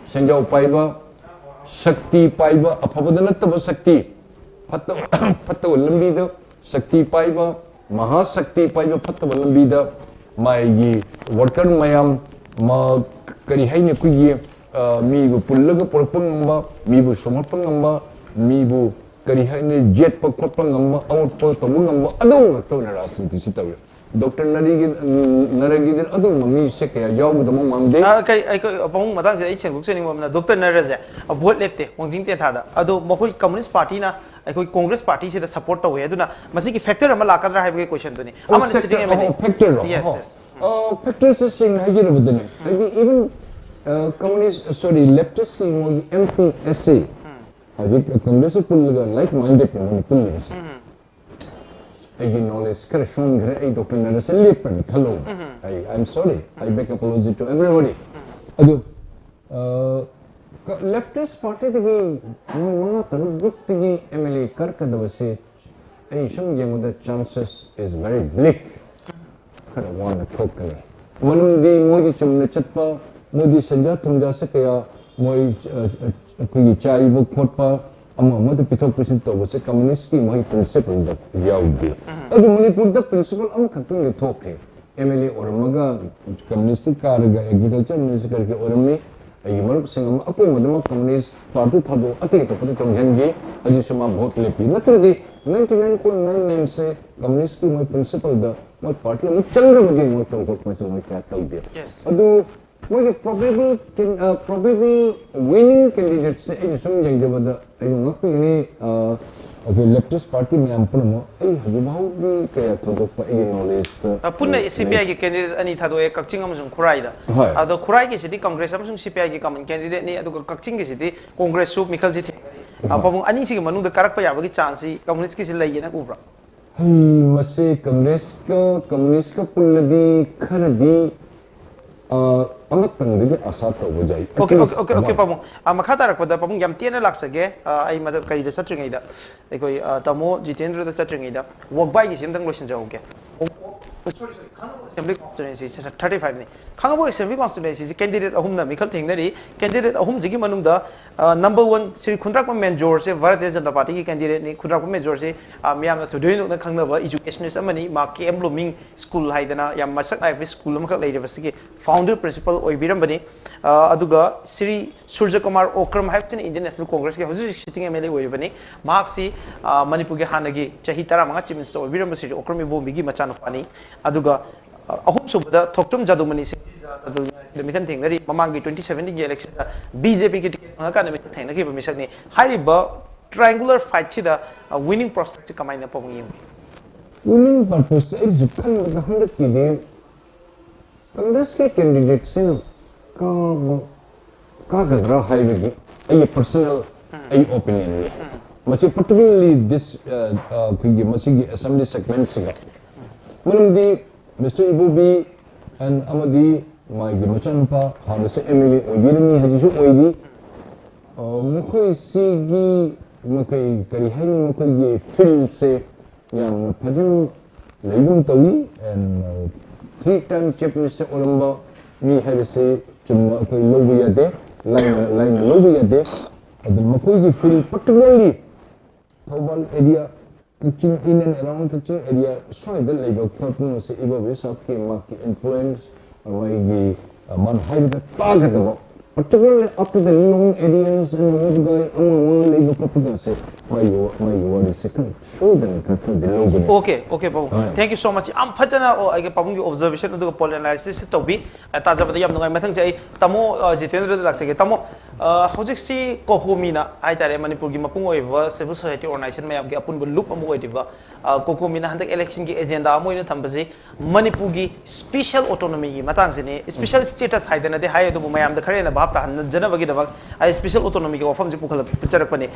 ꯁꯦꯟꯖꯥꯎ ꯄꯥꯏꯕ, ꯁꯛꯇꯤ ꯄꯥꯏꯕ, ꯑꯐꯕꯗ ꯅꯠꯇꯕ ꯁꯛꯇꯤ, ꯐꯠꯇꯕ, ꯐꯠꯇꯕ ꯂꯝꯕꯤꯗ ꯁꯛꯇꯤ ꯄꯥꯏꯕ, ꯃꯍꯥꯁꯛꯇꯤ ꯄꯥꯏꯕ ꯐꯠꯇꯕ ꯂꯝꯕꯤꯗ ꯃꯥꯒꯤ ꯋꯥꯔꯀꯔ ꯃꯌꯥꯝ, ꯃꯥ, ꯀꯔꯤ ꯍꯥꯏꯅꯤ, ꯑꯩꯈꯣꯏꯒꯤ, ꯑ, ꯃꯤꯕꯨ ꯄꯨꯜꯂꯒ ꯄꯨꯔꯛꯄ ꯉꯝꯕ, ꯃꯤꯕꯨ ꯁꯨꯝꯍꯠꯄ ꯉꯝꯕ, ꯃꯤꯕꯨ, ꯀꯔꯤ ꯍꯥꯏꯅꯤ, ꯌꯦꯠꯄ ꯈꯣꯠꯄ ꯉꯝꯕ, ꯑꯋꯠꯄ ꯇꯧꯕ ꯉꯝꯕ, ꯑꯗꯨ ꯉꯥꯛꯇ ꯑꯣꯏꯅ ꯔꯥꯖꯅꯤꯇꯤꯁꯤ ꯇꯧꯏ꯫ ꯗꯣꯛꯇꯔ ꯅꯔꯒꯤ-, ꯅꯔꯒꯤꯗꯤꯟ ꯑꯗꯨꯒꯨꯝꯕ ꯃꯤꯁꯦ ꯀꯌꯥ ꯌꯥꯎꯒꯗꯕ ꯃꯥꯟꯗꯦ꯫ ꯑ, ꯀꯩ, ꯑꯩꯈꯣꯏ ꯄꯥꯕꯨꯡ ꯃꯇꯥꯡꯁꯤꯗ ꯑꯩ ꯁꯦꯡꯗꯣꯛꯆꯅꯤꯡꯕ ꯑꯃꯅ, ꯗꯣꯛꯇꯔ ꯅꯔꯁꯦ ꯚꯣꯠ ꯂꯦꯞꯇꯦ ꯋꯥꯡꯖꯤꯡ ꯇꯦꯟꯊꯥꯗ꯫ ꯑꯗꯣ ꯃꯈꯣꯏ ꯀꯝꯃꯨꯅꯤꯁ ꯄꯥꯔꯇꯤꯅ ꯑꯩꯈꯣꯏ ꯀꯣꯡꯒ꯭ꯔꯦꯁ ꯄꯥꯔꯇꯤꯁꯤꯗ ꯁꯄꯣꯔꯠ ꯇꯧꯋꯦ꯫ ꯑꯗꯨꯅ ꯃꯁꯤꯒꯤ ꯐꯦꯛꯇꯔ ꯑꯃ ꯂꯥꯛꯀꯗ꯭ꯔꯥ ꯍꯥꯏꯕꯒꯤ ꯀꯣꯏꯁꯟꯗꯨꯅꯤ꯫ ꯑꯣ, ꯑꯃꯅ sitting factor, M L A. ꯑꯣ, ꯐꯦꯛꯇꯔꯔꯣ? ꯌꯦꯁ, ꯑꯣ꯫ ꯌꯦꯁ꯫ ꯑ, ꯐꯦꯛꯇꯔꯁꯦ ꯁꯦꯡꯅ ꯍꯥꯏꯖꯔꯕꯗꯅꯦ, ꯍꯥꯏꯗꯤ, ꯏꯚꯟ, ꯑ, ꯀꯝꯃꯨꯅꯤꯁ, ꯁꯣꯔꯤ, ꯂꯦꯞꯇꯤꯁꯀꯤ ꯃꯣꯏꯒꯤ ꯑꯦꯝ ꯄꯤ ꯑꯦꯁ ꯁꯤ, ꯍꯧꯖꯤꯛ ꯀꯪꯒ꯭ꯔꯦꯁꯁꯨ ꯄꯨꯜꯂꯒ ꯂꯥꯏꯛ ꯃꯥꯏꯟꯗꯦꯗꯅꯤ ꯃꯣꯏꯅ ꯄꯨꯜꯂꯤꯕꯁꯦ꯫ ꯑꯩꯒꯤ ꯅꯣꯂꯦꯖ ꯈꯔ ꯁꯣꯟꯈ꯭ꯔꯦ, ꯑꯩ ꯗꯣꯛꯇꯔ ꯅꯔꯁ ꯂꯦꯞꯄꯅꯤ ꯈꯜꯂꯣ꯫ ꯑꯩ, I am sorry, I beg apology to everybody. ꯑꯗꯨ, ꯑ, ꯀ-, ꯂꯦꯞꯇꯤꯁ ꯄꯥꯔꯇꯤꯗꯒꯤ ꯃꯣꯏ ꯃꯉꯥ ꯇꯔꯨꯛ ꯒ꯭ꯔꯨꯞꯇꯒꯤ ꯑꯦꯝ ꯑꯦꯜ ꯑꯦ ꯀꯥꯔꯛꯀꯗꯕꯁꯦ ꯑꯩ ꯁꯨꯝ ꯌꯦꯡꯕꯗ chances is very bleak. ꯈꯔ ꯋꯥꯅ ꯊꯣꯛꯀꯅꯤ꯫ ꯃꯔꯝꯗꯤ ꯃꯣꯏꯗꯤ ꯆꯨꯝꯅ ꯆꯠꯄ, ꯃꯣꯏꯗꯤ ꯁꯦꯟꯖꯥ ꯊꯨꯝꯖꯥꯁꯦ ꯀꯌꯥ, ꯃꯣꯏ, ꯑ, ꯑ, ꯑꯩꯈꯣꯏꯒꯤ ꯆꯥꯏꯕ ꯈꯣꯠꯄ, ꯑꯃ ꯑꯃꯗ ꯄꯤꯊꯣꯛ ꯄꯤꯁꯤꯟ ꯇꯧꯕꯁꯦ ꯀꯝꯃꯨꯅꯤꯁ꯭ꯠꯀꯤ ꯃꯣꯏ ꯄ꯭ꯔꯤꯟꯁꯤꯄꯜꯗ ꯌꯥꯎꯗꯦ꯫ ꯑꯗꯨ ꯃꯅꯤꯄꯨꯔꯗ ꯄ꯭ꯔꯤꯟꯁꯤꯄꯜ ꯑꯃꯈꯛꯇꯪꯗꯤ ꯊꯣꯛꯈ꯭ꯔꯦ꯫ ꯑꯦꯝ ꯑꯦꯜ ꯑꯦ ꯑꯣꯏꯔꯝꯃꯒ ꯀꯝꯃꯨꯅꯤꯁ꯭ꯠꯇ ꯀꯥꯔꯒ ꯑꯦꯒ꯭ꯔꯤꯀꯜꯆꯔ ꯃꯤꯅꯤꯁꯇꯔꯒꯤ ꯑꯣꯏꯔꯝꯃꯤ꯫ ꯑꯩꯒꯤ ꯃꯔꯨꯞꯁꯤꯡ ꯑꯃ ꯑꯀꯣꯟꯕꯗ ꯑꯃ ꯀꯝꯃꯨꯅꯤꯁ꯭ꯠ ꯄꯥꯔꯇꯤ ꯊꯥꯗꯣꯛ ꯑꯇꯩ ꯑꯇꯣꯞꯄꯗ ꯆꯣꯡꯁꯤꯟꯈꯤ꯫ ꯑꯗꯨꯁꯨ ꯃꯥ ꯚꯣꯠ ꯂꯦꯞꯄꯤ꯫ ꯅꯠꯇ꯭ꯔꯗꯤ ninety nine point nine nine ꯁꯦ ꯀꯝꯃꯨꯅꯤꯁ꯭ꯠꯀꯤ ꯃꯣꯏ ꯄ꯭ꯔꯤꯟꯁꯤꯄꯜꯗ ꯃꯣꯏ ꯄꯥꯔꯇꯤ ꯑꯃꯨꯛ ꯆꯪꯈ꯭ꯔꯕꯗꯤ ꯃꯣꯏ ꯆꯣꯡꯊꯣꯛꯄꯁꯦ ꯃꯣꯏ ꯀꯌꯥ ꯇꯧꯗꯦ꯫ Yes. ꯑꯗꯨ ꯃꯣꯏꯒꯤ ꯄ꯭ꯔꯣꯕꯦꯕꯜ ꯀꯦꯟ-, ꯑ, ꯄ꯭ꯔꯣꯕꯦꯕꯜ ꯋꯤꯅꯤꯡ ꯀꯦꯟꯗꯤꯗꯦꯠꯁꯦ ꯑꯩꯅ ꯁꯨꯝ ꯌꯦꯡꯖꯕꯗ ꯑꯩꯕꯨ ꯉꯛꯄꯤꯒꯅꯤ, ꯑ, ꯑꯩꯈꯣꯏ ꯂꯦꯞꯇꯤꯁ ꯄꯥꯔꯇꯤ ꯃꯌꯥꯝ ꯄꯨꯝꯅꯃꯛ ꯑꯩ ꯍꯧꯖꯤꯛ ꯐꯥꯎꯗꯤ ꯀꯌꯥ ꯊꯣꯏꯗꯣꯛꯄ ꯑꯩꯒꯤ ꯅꯣꯂꯦꯖꯇ ꯑ, ꯄꯨꯟꯅ ꯂꯩ-, ꯁꯤ ꯄꯤ ꯑꯥꯏꯒꯤ ꯀꯦꯟꯗꯤꯗꯦꯠ ꯑꯅꯤ ꯊꯥꯗꯣꯛꯑꯦ, ꯀꯛꯆꯤꯡ ꯑꯃꯁꯨꯡ ꯈꯨꯔꯥꯏꯗ꯫ ꯍꯣꯏ꯫ ꯑꯗꯣ ꯈꯨꯔꯥꯏꯒꯤꯁꯤꯗꯤ ꯀꯪꯒ꯭ꯔꯦꯁ ꯑꯃꯁꯨꯡ ꯁꯤ ꯄꯤ ꯑꯥꯏꯒꯤ ꯀꯃꯟ ꯀꯦꯟꯗꯤꯗꯦꯠꯅꯤ, ꯑꯗꯨꯒ ꯀꯛꯆꯤꯡꯒꯤꯁꯤꯗꯤ ꯀꯣꯡꯒ꯭ꯔꯦꯁꯁꯨ ꯃꯤꯈꯜꯁꯤ ꯊꯦꯡꯅꯔꯤ꯫ ꯑ, ꯍꯣꯏ꯫ ꯄꯥꯕꯨꯡ, ꯑꯅꯤꯁꯤꯒꯤ ꯃꯅꯨꯡꯗ ꯀꯥꯔꯛꯄ ꯌꯥꯕꯒꯤ ꯆꯥꯟꯁꯁꯤ ꯀꯝꯃꯨꯅꯤꯁ꯭ꯠꯀꯤꯁꯤ ꯂꯩꯌꯦꯅ ꯎꯕ꯭ꯔꯥ? ꯍꯩ, ꯃꯁꯤ ꯀꯪꯒ꯭ꯔꯦꯁꯀ ꯀꯝꯃꯨꯅꯤꯁ꯭ꯠꯀ ꯄꯨꯜꯂꯗꯤ ꯈꯔꯗꯤ, ꯑ, ꯑꯃꯇꯪꯗꯒꯤ ꯑꯥꯁꯥ ꯇꯧꯕ ꯌꯥꯏ꯫ ꯑꯣꯀꯦ, ꯑꯣꯀꯦ, ꯑꯣꯀꯦ, ꯑꯣꯀꯦ, ꯄꯥꯕꯨꯡ꯫ ꯑ, ꯃꯈꯥ ꯇꯥꯔꯛꯄꯗ ꯄꯥꯕꯨꯡ ꯌꯥꯝ ꯇꯦꯟꯅ ꯂꯥꯛꯆꯒꯦ꯫ ꯑ, ꯑꯩ ꯃꯗꯨ ꯀꯔꯤꯗ ꯆꯠꯇ꯭ꯔꯤꯉꯩꯗ, ꯑꯩꯈꯣꯏ, ꯑ, ꯇꯥꯃꯣ ꯖꯤꯇꯦꯟꯗ꯭ꯔꯗ ꯆꯠꯇ꯭ꯔꯤꯉꯩꯗ ꯋꯥꯒꯕꯥꯏꯒꯤꯁꯤ ꯑꯃꯇꯪ ꯂꯣꯏꯁꯤꯟꯖꯍꯧꯒꯦ꯫ ꯑꯣ, ꯑꯣ, ꯁꯣꯔꯤ, ꯁꯣꯔꯤ, ꯈꯥꯡꯉꯕꯣꯛ ꯑꯦꯁꯦꯝꯕ꯭ꯂꯤ ꯀꯣꯟꯁꯇꯤꯇ꯭ꯋꯦꯟꯁꯤ ꯊꯥꯔꯇꯤ ꯐꯥꯏꯚꯅꯤ꯫ ꯈꯥꯡꯉꯕꯣꯛ ꯑꯦꯁꯦꯝꯕ꯭ꯂꯤ ꯀꯣꯟꯁꯇꯤꯇ꯭ꯋꯦꯟꯁꯤꯁꯤ ꯀꯦꯟꯗꯤꯗꯦꯠ ꯑꯍꯨꯝꯅ ꯃꯤꯈꯜ ꯊꯦꯡꯅꯔꯤ꯫ ꯀꯦꯟꯗꯤꯗꯦꯠ ꯑꯍꯨꯝꯁꯤꯒꯤ ꯃꯅꯨꯡꯗ ꯅꯝꯕꯔ ꯋꯥꯟ ꯁ꯭ꯔꯤ ꯈꯨꯟꯗ꯭ꯔꯥꯛꯄꯝ ꯃꯦꯟꯖꯣꯔꯁꯦ ꯚꯥꯔꯇꯤꯌ ꯖꯅꯇꯥ ꯄꯥꯔꯇꯤꯒꯤ ꯀꯦꯟꯗꯤꯗꯦꯠꯅꯤ꯫ ꯈꯨꯟꯗ꯭ꯔꯥꯛꯄꯝ ꯃꯦꯟꯖꯣꯔꯁꯦ ꯃꯤꯌꯥꯝꯅ ꯊꯣꯏꯗꯣꯛ ꯍꯦꯟꯗꯣꯛꯅ ꯈꯪꯅꯕ ꯏꯖꯨꯀꯦꯁꯅꯤꯁ ꯑꯃꯅꯤ꯫ ꯃꯥ ꯀꯦ ꯑꯦꯝ ꯕ꯭ꯂꯨꯃꯤꯡ ꯁ꯭ꯀꯨꯜ ꯍꯥꯏꯗꯅ ꯌꯥꯝ ꯃꯁꯛ ꯅꯥꯏꯕ ꯁ꯭ꯀꯨꯜ ꯑꯃꯈꯛ ꯂꯩꯔꯤꯕꯁꯤꯒꯤ ꯐꯥꯎꯟꯗꯔ ꯄ꯭ꯔꯤꯟꯁꯤꯄꯜ ꯑꯣꯏꯕꯤꯔꯝꯕꯅꯤ꯫ ꯑꯗꯨꯒ ꯁ꯭ꯔꯤ ꯁꯨꯔꯖ ꯀꯨꯃꯥꯔ ꯑꯣꯀ꯭ꯔꯝ ꯍꯥꯏꯕꯁꯤꯅ ꯏꯟꯗꯤꯌꯟ ꯅꯦꯁꯅꯦꯜ ꯀꯣꯡꯒ꯭ꯔꯦꯁꯀꯤ ꯍꯧꯖꯤꯛ ꯍꯧꯖꯤꯛ ꯁꯤꯇꯤꯡ ꯑꯦꯝ ꯑꯦꯜ ꯑꯦ ꯑꯣꯏꯔꯤꯕꯅꯤ꯫ ꯃꯍꯥꯛꯁꯤ ꯃꯅꯤꯄꯨꯔꯒꯤ ꯍꯥꯟꯅꯒꯤ ꯆꯍꯤ ꯇꯔꯥꯃꯉꯥ ꯆꯤꯐ ꯃꯤꯅꯤꯁꯇꯔ ꯑꯣꯏꯕꯤꯔꯝꯕ ꯁ꯭ꯔꯤ ꯑꯣꯀ꯭ꯔꯝ ꯏꯕꯣꯕꯤꯒꯤ ꯃꯆꯥꯅꯨꯄꯥꯅꯤ꯫ ꯑꯗꯨꯒ ꯑꯍꯨꯝꯁꯨꯕꯗ ꯊꯣꯛꯆꯣꯝ ꯖꯥꯗꯨꯃꯅꯤ ꯁꯤꯡ ꯃꯤꯈꯜ ꯊꯦꯡꯅꯔꯤ꯫ ꯃꯃꯥꯡꯒꯤ twenty seventeen ꯒꯤ election ꯗ ꯕꯤ ꯖꯦ ꯄꯤꯒꯤ ꯇꯤꯀꯦꯠ ꯐꯪꯉꯀꯥꯟꯗ ꯃꯤꯈꯜ ꯊꯦꯡꯅꯈꯤꯕ ꯃꯤꯁꯛꯅꯤ꯫ ꯍꯥꯏꯔꯤꯕ triangular fight ꯁꯤꯗ winning prospect ꯁꯤ ꯀꯃꯥꯏꯅ ꯄꯥꯎ ꯌꯦꯡꯕꯤ? Winning prospect ꯁꯦ ꯑꯩꯁꯨ ꯈꯟꯕꯗ ꯍꯟꯗꯛꯀꯤꯗꯤ ꯀꯪꯒ꯭ꯔꯦꯁꯀꯤ ꯀꯦꯟꯗꯤꯗꯦꯠꯁꯤꯅ ꯀꯥꯕ ꯀꯥꯒꯗ꯭ꯔꯥ ꯍꯥꯏꯕꯒꯤ ꯑꯩꯒꯤ personal ꯑꯩ opinion ꯅꯤ꯫ ꯃꯁꯤ particularly this ꯑꯩꯈꯣꯏꯒꯤ ꯃꯁꯤꯒꯤ assembly segment ꯁꯤꯒ, ꯃꯔꯝꯗꯤ ꯃꯤꯁꯇꯔ ꯏꯕꯣꯕꯤ and ꯑꯃꯗꯤ ꯃꯥꯒꯤ ꯃꯆꯥꯅꯨꯄꯥ ꯍꯥꯟꯅꯁꯨ ꯑꯦꯝ ꯑꯦꯜ ꯑꯦ ꯑꯣꯏꯕꯤꯔꯝꯃꯤ, ꯍꯧꯖꯤꯛꯁꯨ ꯑꯣꯏꯔꯤ꯫ ꯃꯈꯣꯏꯁꯤꯒꯤ ꯃꯈꯣꯏ ꯀꯔꯤ ꯍꯥꯏꯅꯤ, ꯃꯈꯣꯏꯒꯤ field ꯁꯦ ꯌꯥꯝꯅ ꯐꯖꯅ ꯂꯩꯒꯨꯝ ꯇꯧꯏ꯫ And three time chief minister ꯑꯣꯏꯔꯝꯕ ꯃꯤ ꯍꯥꯏꯕꯁꯤ ꯆꯨꯝꯅ ꯑꯩꯈꯣꯏ ꯂꯧꯕ ꯌꯥꯗꯦ, ꯂꯥꯏꯅ ꯂꯥꯏꯅ ꯂꯧꯕ ꯌꯥꯗꯦ꯫ ꯑꯗꯨ ꯃꯈꯣꯏꯒꯤ field, particularly Thoubal area, Kakching, in and around Kakching area ꯁ꯭ꯋꯥꯏꯗ ꯂꯩꯕ ꯈꯣꯠꯄ ꯑꯁꯤ ꯏꯕꯣꯕꯤ ꯁꯥꯍꯕꯀꯤ ꯃꯥꯒꯤ influence, ꯃꯥꯒꯤ ꯃꯥꯅ ꯍꯥꯏꯕꯗ ꯇꯥꯒꯗꯕ, particularly after the long audience and ꯃꯗꯨꯒ ꯑꯃ ꯑꯃ ꯂꯩꯕ ꯈꯣꯠꯄꯒꯁꯦ ꯃꯥꯒꯤ ꯃꯥꯒꯤ ꯋꯥꯔꯤꯁꯦ ꯈꯔ ꯁꯣꯏꯗꯅ ꯈꯔ ꯈꯔꯗꯤ ꯂꯧꯒꯅꯤ꯫ Okay, okay, ꯄꯥꯕꯨꯡ꯫ Thank you so much꯫ ꯌꯥꯝ ꯐꯖꯅ, ꯑꯣ, ꯑꯩꯒꯤ ꯄꯥꯕꯨꯡꯒꯤ observation ꯑꯗꯨꯒ poll analysis ꯇꯧꯕꯤ꯫ ꯑ, ꯇꯥꯖꯕꯗ ꯌꯥꯝ ꯅꯨꯡꯉꯥꯏ꯫ ꯃꯊꯪꯁꯦ ꯑꯩ ꯇꯥꯃꯣ, ꯑ, ꯖꯤꯇꯦꯟꯗ꯭ꯔꯗ ꯂꯥꯛꯆꯒꯦ꯫ ꯇꯥꯃꯣ, ꯑ, ꯍꯧꯖꯤꯛꯁꯤ ꯀꯣꯀꯣꯃꯤꯅ ꯍꯥꯏꯇꯥꯔꯦ, ꯃꯅꯤꯄꯨꯔꯒꯤ ꯃꯄꯨꯡ ꯑꯣꯏꯕ civil society organization ꯃꯌꯥꯝꯒꯤ ꯑꯄꯨꯟꯕ ꯂꯨꯞ ꯑꯃ ꯑꯣꯏꯔꯤꯕ, ꯑ, ꯀꯣꯀꯣꯃꯤꯅ ꯍꯟꯗꯛ election ꯒꯤ agenda ꯑꯃ ꯑꯣꯏꯅ ꯊꯝꯕꯁꯤ ꯃꯅꯤꯄꯨꯔꯒꯤ special autonomy ꯒꯤ ꯃꯇꯥꯡꯁꯤꯅꯤ꯫ Special status ꯍꯥꯏꯗꯅꯗꯤ ꯍꯥꯏ, ꯑꯗꯨꯕꯨ ꯃꯌꯥꯝꯗ ꯈꯔ ꯍꯦꯟꯅ ꯚꯥꯞ ꯇꯥꯍꯟꯖꯅꯕꯒꯤꯗꯃꯛ ꯑꯩ special autonomy ꯒꯤ ꯋꯥꯐꯝꯁꯤ ꯄꯨꯈꯠꯂꯛꯆꯔꯛꯄꯅꯤ꯫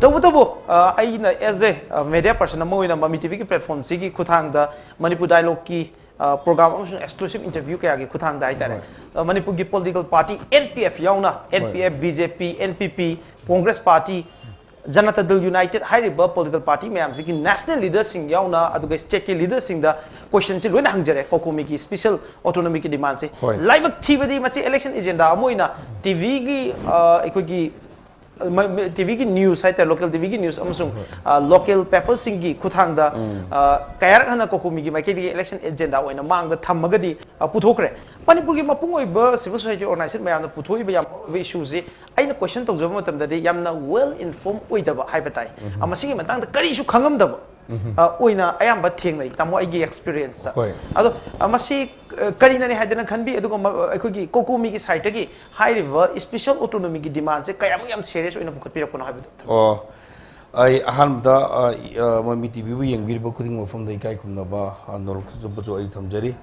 ꯇꯧꯕꯇꯕꯨ, ꯑ, ꯑꯩꯅ as a, ꯑ, media person ꯑꯃ ꯑꯣꯏꯅ ꯃꯃꯤ ꯇꯤꯚꯤꯒꯤ platform ꯁꯤꯒꯤ ꯈꯨꯠꯊꯥꯡꯗ ꯃꯅꯤꯄꯨꯔ dialogue ꯀꯤ, ꯑ, program ꯑꯃꯁꯨꯡ exclusive interview ꯀꯌꯥꯒꯤ ꯈꯨꯠꯊꯥꯡꯗ ꯍꯥꯏꯇꯥꯔꯦ, ꯑ, ꯃꯅꯤꯄꯨꯔꯒꯤ political party N P F ꯌꯥꯎꯅ, N P F, B J P, N P P, Congress Party, Janata Dal United ꯍꯥꯏꯔꯤꯕ political party ꯃꯌꯥꯝꯁꯤꯒꯤ national leader ꯁꯤꯡ ꯌꯥꯎꯅ, ꯑꯗꯨꯒ state ꯀꯤ leader ꯁꯤꯡꯗ question ꯁꯤ ꯂꯣꯏꯅ ꯍꯪꯖꯔꯦ, ꯀꯣꯀꯣꯃꯤꯒꯤ special autonomy ꯒꯤ demand ꯁꯤ꯫ ꯍꯣꯏ꯫ ꯂꯥꯏꯕꯛ ꯊꯤꯕꯗꯤ ꯃꯁꯤ election agenda ꯑꯃ ꯑꯣꯏꯅ ꯇꯤꯚꯤꯒꯤ, ꯑ, ꯑꯩꯈꯣꯏꯒꯤ ꯇꯤꯚꯤꯒꯤ ꯅ꯭ꯌꯨꯁ ꯍꯥꯏꯇꯥꯔꯦ, ꯂꯣꯀꯦꯜ ꯇꯤꯚꯤꯒꯤ ꯅ꯭ꯌꯨꯁ ꯑꯃꯁꯨꯡ ꯂꯣꯀꯦꯜ ꯄꯦꯄꯔꯁꯤꯡꯒꯤ ꯈꯨꯠꯊꯥꯡꯗ ꯀꯌꯥꯔꯛ ꯍꯟꯅ ꯀꯣꯀꯣꯃꯤꯒꯤ ꯃꯥꯏꯀꯩꯗꯒꯤ ꯏꯂꯦꯛꯁꯟ ꯑꯦꯖꯦꯟꯗꯥ ꯑꯣꯏꯅ ꯃꯥꯡꯗ ꯊꯝꯃꯒꯗꯤ ꯄꯨꯊꯣꯛꯈ꯭ꯔꯦ꯫ ꯃꯅꯤꯄꯨꯔꯒꯤ ꯃꯄꯨꯡ ꯑꯣꯏꯕ ꯁꯤꯚꯤꯜ ꯁꯣꯁꯥꯏꯇꯤ ꯑꯣꯔꯒꯅꯥꯏꯖꯦꯁꯟ ꯃꯌꯥꯝꯅ ꯄꯨꯊꯣꯛꯏꯕ ꯌꯥꯝ ꯃꯔꯨꯑꯣꯏꯕ ꯏꯁꯨꯁꯤ ꯑꯩꯅ ꯀꯣꯏꯁꯟ ꯇꯧꯖꯕ ꯃꯇꯝꯗꯗꯤ ꯌꯥꯝꯅ ꯋꯦꯜ ꯏꯟꯐꯣꯔꯝ ꯑꯣꯏꯗꯕ ꯍꯥꯏꯕ ꯇꯥꯏ꯫ ꯃꯁꯤꯒꯤ ꯃꯇꯥꯡꯗ ꯀꯔꯤꯁꯨ ꯈꯪꯉꯝꯗꯕ ꯑ, ꯑꯣꯏꯅ ꯑꯌꯥꯝꯕ ꯊꯦꯡꯅꯩ, ꯇꯥꯃꯣ, ꯑꯩꯒꯤ ꯑꯦꯛꯁꯄꯤꯔꯤꯌꯦꯟꯁꯇ꯫ ꯍꯣꯏ꯫ ꯑꯗꯣ ꯑ, ꯃꯁꯤ ꯑ, ꯀꯔꯤꯅꯅꯤ ꯍꯥꯏꯗꯅ ꯈꯟꯕꯤ? ꯑꯗꯨꯒ ꯃ-, ꯑꯩꯈꯣꯏꯒꯤ ꯀꯣꯀꯣꯃꯤꯒꯤ ꯁꯥꯏꯠꯇꯒꯤ ꯍꯥꯏꯔꯤꯕ ꯏꯁꯄꯤꯁꯦꯜ ꯑꯣꯇꯣꯅꯣꯃꯤꯒꯤ ꯗꯤꯃꯥꯟꯁꯦ ꯀꯌꯥꯃꯨꯛ ꯌꯥꯝ ꯁꯦꯔꯤꯌꯁ ꯑꯣꯏꯅ ꯄꯨꯈꯠꯄꯤꯔꯛꯄꯅꯣ ꯍꯥꯏꯕꯗꯣ꯫ ꯑꯣ, ꯑꯩ ꯑꯍꯥꯟꯕꯗ, ꯑ, ꯏ-, ꯑ, ꯃꯃꯤ ꯇꯤꯚꯤꯕꯨ ꯌꯦꯡꯕꯤꯔꯤꯕ ꯈꯨꯗꯤꯡꯃꯛ ꯃꯐꯝꯗ ꯏꯀꯥꯏ ꯈꯨꯝꯅꯕ, ꯑ, ꯅꯣꯂꯨꯛ ꯆꯨꯞꯄꯁꯨ ꯑꯩ ꯊꯝꯖꯔꯤ꯫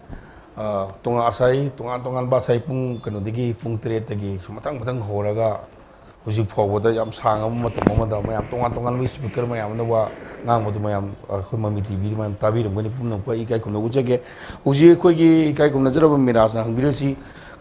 ꯑ, ꯇꯣꯉꯥꯟ ꯉꯁꯥꯏ ꯇꯣꯉꯥꯟ ꯇꯣꯉꯥꯟꯕ ꯉꯁꯥꯏ ꯄꯨꯡ ꯀꯩꯅꯣꯗꯒꯤ, ꯄꯨꯡ ꯇꯔꯦꯠꯇꯒꯤ ꯁꯨꯝ ꯃꯊꯪ ꯃꯊꯪ ꯍꯧꯔꯒ ꯍꯧꯖꯤꯛ ꯐꯥꯎꯕꯗ ꯌꯥꯝ ꯁꯥꯡꯉꯕ ꯃꯇꯝ ꯑꯃꯗ ꯃꯌꯥꯝ ꯇꯣꯉꯥꯟ ꯇꯣꯉꯥꯟꯕ ꯏꯁꯄꯤꯀꯔ ꯃꯌꯥꯝ ꯑꯃꯅ ꯋꯥ ꯉꯥꯡꯕꯗꯨ ꯃꯌꯥꯝ, ꯑ, ꯑꯩꯈꯣꯏ ꯃꯃꯤ ꯇꯤꯚꯤꯗ ꯃꯌꯥꯝ ꯇꯥꯕꯤꯔꯝꯒꯅꯤ꯫ ꯄꯨꯝꯅꯃꯛꯄꯨ ꯑꯩ ꯏꯀꯥꯏ ꯈꯨꯝꯅꯕ ꯎꯠꯆꯒꯦ꯫ ꯍꯧꯖꯤꯛ ꯑꯩꯈꯣꯏꯒꯤ ꯏꯀꯥꯏ ꯈꯨꯝꯅꯖꯔꯕ ꯃꯤꯔꯥꯖꯅ ꯍꯪꯕꯤꯔꯤꯁꯤ,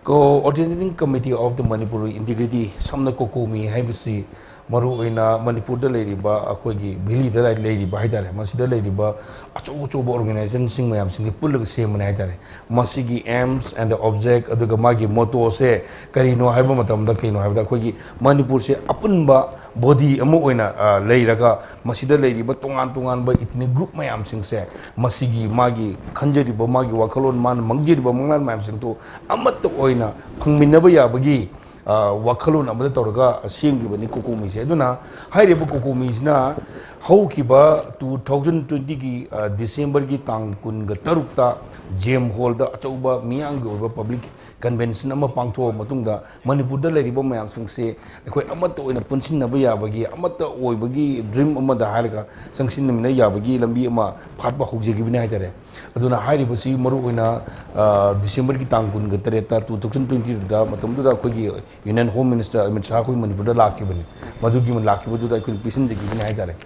Coordinating Committee of the Manipur Integrity, ꯁꯝꯅ ꯀꯣꯀꯣꯃꯤ ꯍꯥꯏꯕꯁꯤ ꯃꯔꯨꯑꯣꯏꯅ ꯃꯅꯤꯄꯨꯔꯗ ꯂꯩꯔꯤꯕ, ꯑꯩꯈꯣꯏꯒꯤ ꯚꯦꯂꯤꯗ ꯂꯩ-, ꯂꯩꯔꯤꯕ ꯍꯥꯏꯇꯥꯔꯦ, ꯃꯁꯤꯗ ꯂꯩꯔꯤꯕ ꯑꯆꯧ ꯑꯆꯧꯕ ꯑꯣꯔꯒꯅꯥꯏꯖꯦꯁꯟꯁꯤꯡ ꯃꯌꯥꯝꯁꯤꯡꯁꯦ ꯄꯨꯜꯂꯒ ꯁꯦꯝꯕꯅꯦ ꯍꯥꯏꯇꯥꯔꯦ꯫ ꯃꯁꯤꯒꯤ aims and the object, ꯑꯗꯨꯒ ꯃꯥꯒꯤ ꯃꯣꯇꯣꯁꯦ ꯀꯔꯤꯅꯣ ꯍꯥꯏꯕ ꯃꯇꯝꯗ, ꯀꯩꯅꯣ ꯍꯥꯏꯕꯗ, ꯑꯩꯈꯣꯏꯒꯤ ꯃꯅꯤꯄꯨꯔꯁꯦ ꯑꯄꯨꯟꯕ ꯕꯣꯗꯤ ꯑꯃ ꯑꯣꯏꯅ, ꯑ, ꯂꯩꯔꯒ, ꯃꯁꯤꯗ ꯂꯩꯔꯤꯕ ꯇꯣꯉꯥꯟ ꯇꯣꯉꯥꯟꯕ ꯏꯊꯅꯤꯛ ꯒ꯭ꯔꯨꯞ ꯃꯌꯥꯝꯁꯤꯡꯁꯦ, ꯃꯁꯤꯒꯤ ꯃꯥꯒꯤ ꯈꯟꯖꯔꯤꯕ, ꯃꯥꯒꯤ ꯋꯥꯈꯜꯂꯣꯟ, ꯃꯥꯅ ꯃꯪꯖꯔꯤꯕ ꯃꯪꯂꯥꯟ ꯃꯌꯥꯝꯁꯤꯡꯗꯣ ꯑꯃꯠꯇ ꯑꯣꯏꯅ ꯐꯪꯃꯤꯟꯅꯕ ꯌꯥꯕꯒꯤ, ꯑ, ꯋꯥꯈꯜꯂꯣꯟ ꯑꯃꯗ ꯇꯧꯔꯒ ꯁꯦꯝꯈꯤꯕꯅꯤ ꯀꯣꯀꯣꯃꯤꯁꯦ꯫ ꯑꯗꯨꯅ ꯍꯥꯏꯔꯤꯕ ꯀꯣꯀꯣꯃꯤꯁꯤꯅ ꯍꯧꯈꯤꯕ two thousand twenty ꯒꯤ, ꯑ, ꯗꯤꯁꯦꯝꯕꯔꯒꯤ ꯇꯥꯡ ꯀꯨꯟꯒ ꯇꯔꯨꯛꯇ ꯖꯦꯝ ꯍꯣꯜꯗ ꯑꯆꯧꯕ ꯃꯤꯌꯥꯝꯒꯤ ꯑꯣꯏꯕ ꯄꯕ꯭ꯂꯤꯛ ꯀꯟꯚꯦꯟꯁꯟ ꯑꯃ ꯄꯥꯡꯊꯣꯛꯑ ꯃꯇꯨꯡꯗ, ꯃꯅꯤꯄꯨꯔꯗ ꯂꯩꯔꯤꯕ ꯃꯌꯥꯝꯁꯤꯡꯁꯦ ꯑꯩꯈꯣꯏ ꯑꯃꯠꯇ ꯑꯣꯏꯅ ꯄꯨꯟꯁꯤꯟꯅꯕ ꯌꯥꯕꯒꯤ, ꯑꯃꯠꯇ ꯑꯣꯏꯕꯒꯤ ꯗ꯭ꯔꯤꯝ ꯑꯃꯗ ꯍꯥꯏꯔꯒ ꯆꯪꯁꯤꯟꯃꯤꯟꯅ ꯌꯥꯕꯒꯤ ꯂꯝꯕꯤ ꯑꯃ ꯐꯥꯠꯄ ꯍꯧꯖꯈꯤꯕꯅꯤ ꯍꯥꯏꯇꯥꯔꯦ꯫ ꯑꯗꯨꯅ ꯍꯥꯏꯔꯤꯕꯁꯤ ꯃꯔꯨꯑꯣꯏꯅ, ꯑ, ꯗꯤꯁꯦꯝꯕꯔꯒꯤ ꯇꯥꯡ ꯀꯨꯟꯒ ꯇꯔꯦꯠꯇ two thousand twenty ꯗ, ꯃꯇꯝꯗꯨꯗ ꯑꯩꯈꯣꯏꯒꯤ union home minister Amit Shah ꯑꯩꯈꯣꯏ ꯃꯅꯤꯄꯨꯔꯗ ꯂꯥꯛꯈꯤꯕꯅꯤ꯫ ꯃꯗꯨꯒꯤ ꯂꯥꯛꯈꯤꯕꯗꯨꯗ ꯑꯩꯈꯣꯏꯅ ꯄꯤꯁꯤꯟꯖꯈꯤꯕꯅꯤ ꯍꯥꯏꯇꯥꯔꯦ꯫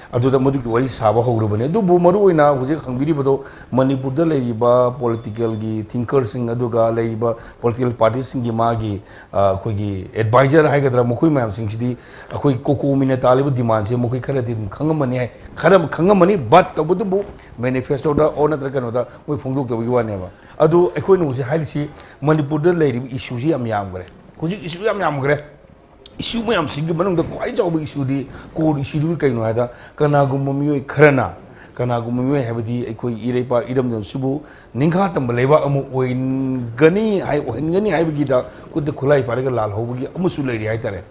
ꯑꯗꯨꯗ ꯃꯗꯨꯒꯤ ꯋꯥꯔꯤ ꯁꯥꯕ ꯍꯧꯔꯕꯅꯤ꯫ ꯑꯗꯨꯕꯨ ꯃꯔꯨꯑꯣꯏꯅ ꯍꯧꯖꯤꯛ ꯍꯪꯕꯤꯔꯤꯕꯗꯣ ꯃꯅꯤꯄꯨꯔꯗ ꯂꯩꯔꯤꯕ ꯄꯣꯂꯤꯇꯤꯀꯦꯜꯒꯤ ꯊꯤꯡꯀꯔꯁꯤꯡ, ꯑꯗꯨꯒ ꯂꯩꯔꯤꯕ ꯄꯣꯂꯤꯇꯤꯀꯦꯜ ꯄꯥꯔꯇꯤꯁꯤꯡꯒꯤ ꯃꯥꯒꯤ, ꯑ, ꯑꯩꯈꯣꯏꯒꯤ ꯑꯦꯗꯚꯥꯏꯖꯔ ꯍꯥꯏꯒꯗ꯭ꯔꯥ, ꯃꯈꯣꯏ ꯃꯌꯥꯝꯁꯤꯡꯁꯤꯗꯤ ꯑꯩꯈꯣꯏ ꯀꯣꯀꯣꯃꯤꯅ ꯇꯥꯜꯂꯤꯕ ꯗꯤꯃꯥꯟꯁꯦ ꯃꯈꯣꯏ ꯈꯔꯗꯤ ꯑꯗꯨꯝ ꯈꯪꯉꯝꯃꯅꯤ ꯍꯥꯏ, ꯈꯔ ꯈꯪꯉꯝꯃꯅꯤ꯫ But ꯇꯧꯕꯇꯕꯨ ꯃꯦꯅꯤꯐꯦꯁꯇꯣꯗ ꯑꯣꯔ ꯅꯠꯇ꯭ꯔꯒ ꯀꯩꯅꯣꯗ ꯃꯣꯏ ꯐꯣꯡꯗꯣꯛꯇꯕꯒꯤ ꯋꯥꯅꯦꯕ꯫ ꯑꯗꯨ ꯑꯩꯈꯣꯏꯅ ꯍꯧꯖꯤꯛ ꯍꯥꯏꯔꯤꯁꯤ ꯃꯅꯤꯄꯨꯔꯗ ꯂꯩꯔꯤꯕ ꯏꯁꯨꯁꯤ ꯌꯥꯝ ꯌꯥꯝꯈ꯭ꯔꯦ꯫ ꯍꯧꯖꯤꯛ ꯏꯁꯨ ꯌꯥꯝ ꯌꯥꯝꯈ꯭ꯔꯦ꯫ ꯏꯁꯨ ꯃꯌꯥꯝꯁꯤꯒꯤ ꯃꯅꯨꯡꯗ ꯈ꯭ꯋꯥꯏ ꯆꯥꯎꯕ ꯏꯁꯨꯗꯤ, ꯀꯣꯔ ꯏꯁꯨꯗꯨ ꯀꯩꯅꯣ ꯍꯥꯏꯗ, ꯀꯅꯥꯒꯨꯝꯕ ꯃꯤꯑꯣꯏ ꯈꯔꯅ, ꯀꯅꯥꯒꯨꯝꯕ ꯃꯤꯑꯣꯏ ꯍꯥꯏꯕꯗꯤ ꯑꯩꯈꯣꯏ ꯏꯔꯩꯄꯥꯛ ꯏꯔꯝꯗꯝꯁꯤꯕꯨ ꯅꯤꯡꯈꯥ ꯇꯝꯕ ꯂꯩꯕꯥꯛ ꯑꯃ ꯑꯣꯏꯒꯅꯤ ꯍꯥꯏ, ꯑꯣꯏꯍꯟꯒꯅꯤ ꯍꯥꯏꯕꯒꯤꯗ ꯈꯨꯠꯇ ꯈꯨꯠꯂꯥꯏ ꯄꯥꯏꯔꯒ ꯂꯥꯜꯍꯧꯕꯒꯤ ꯑꯃꯁꯨ ꯂꯩꯔꯤ ꯍꯥꯏꯇꯥꯔꯦ꯫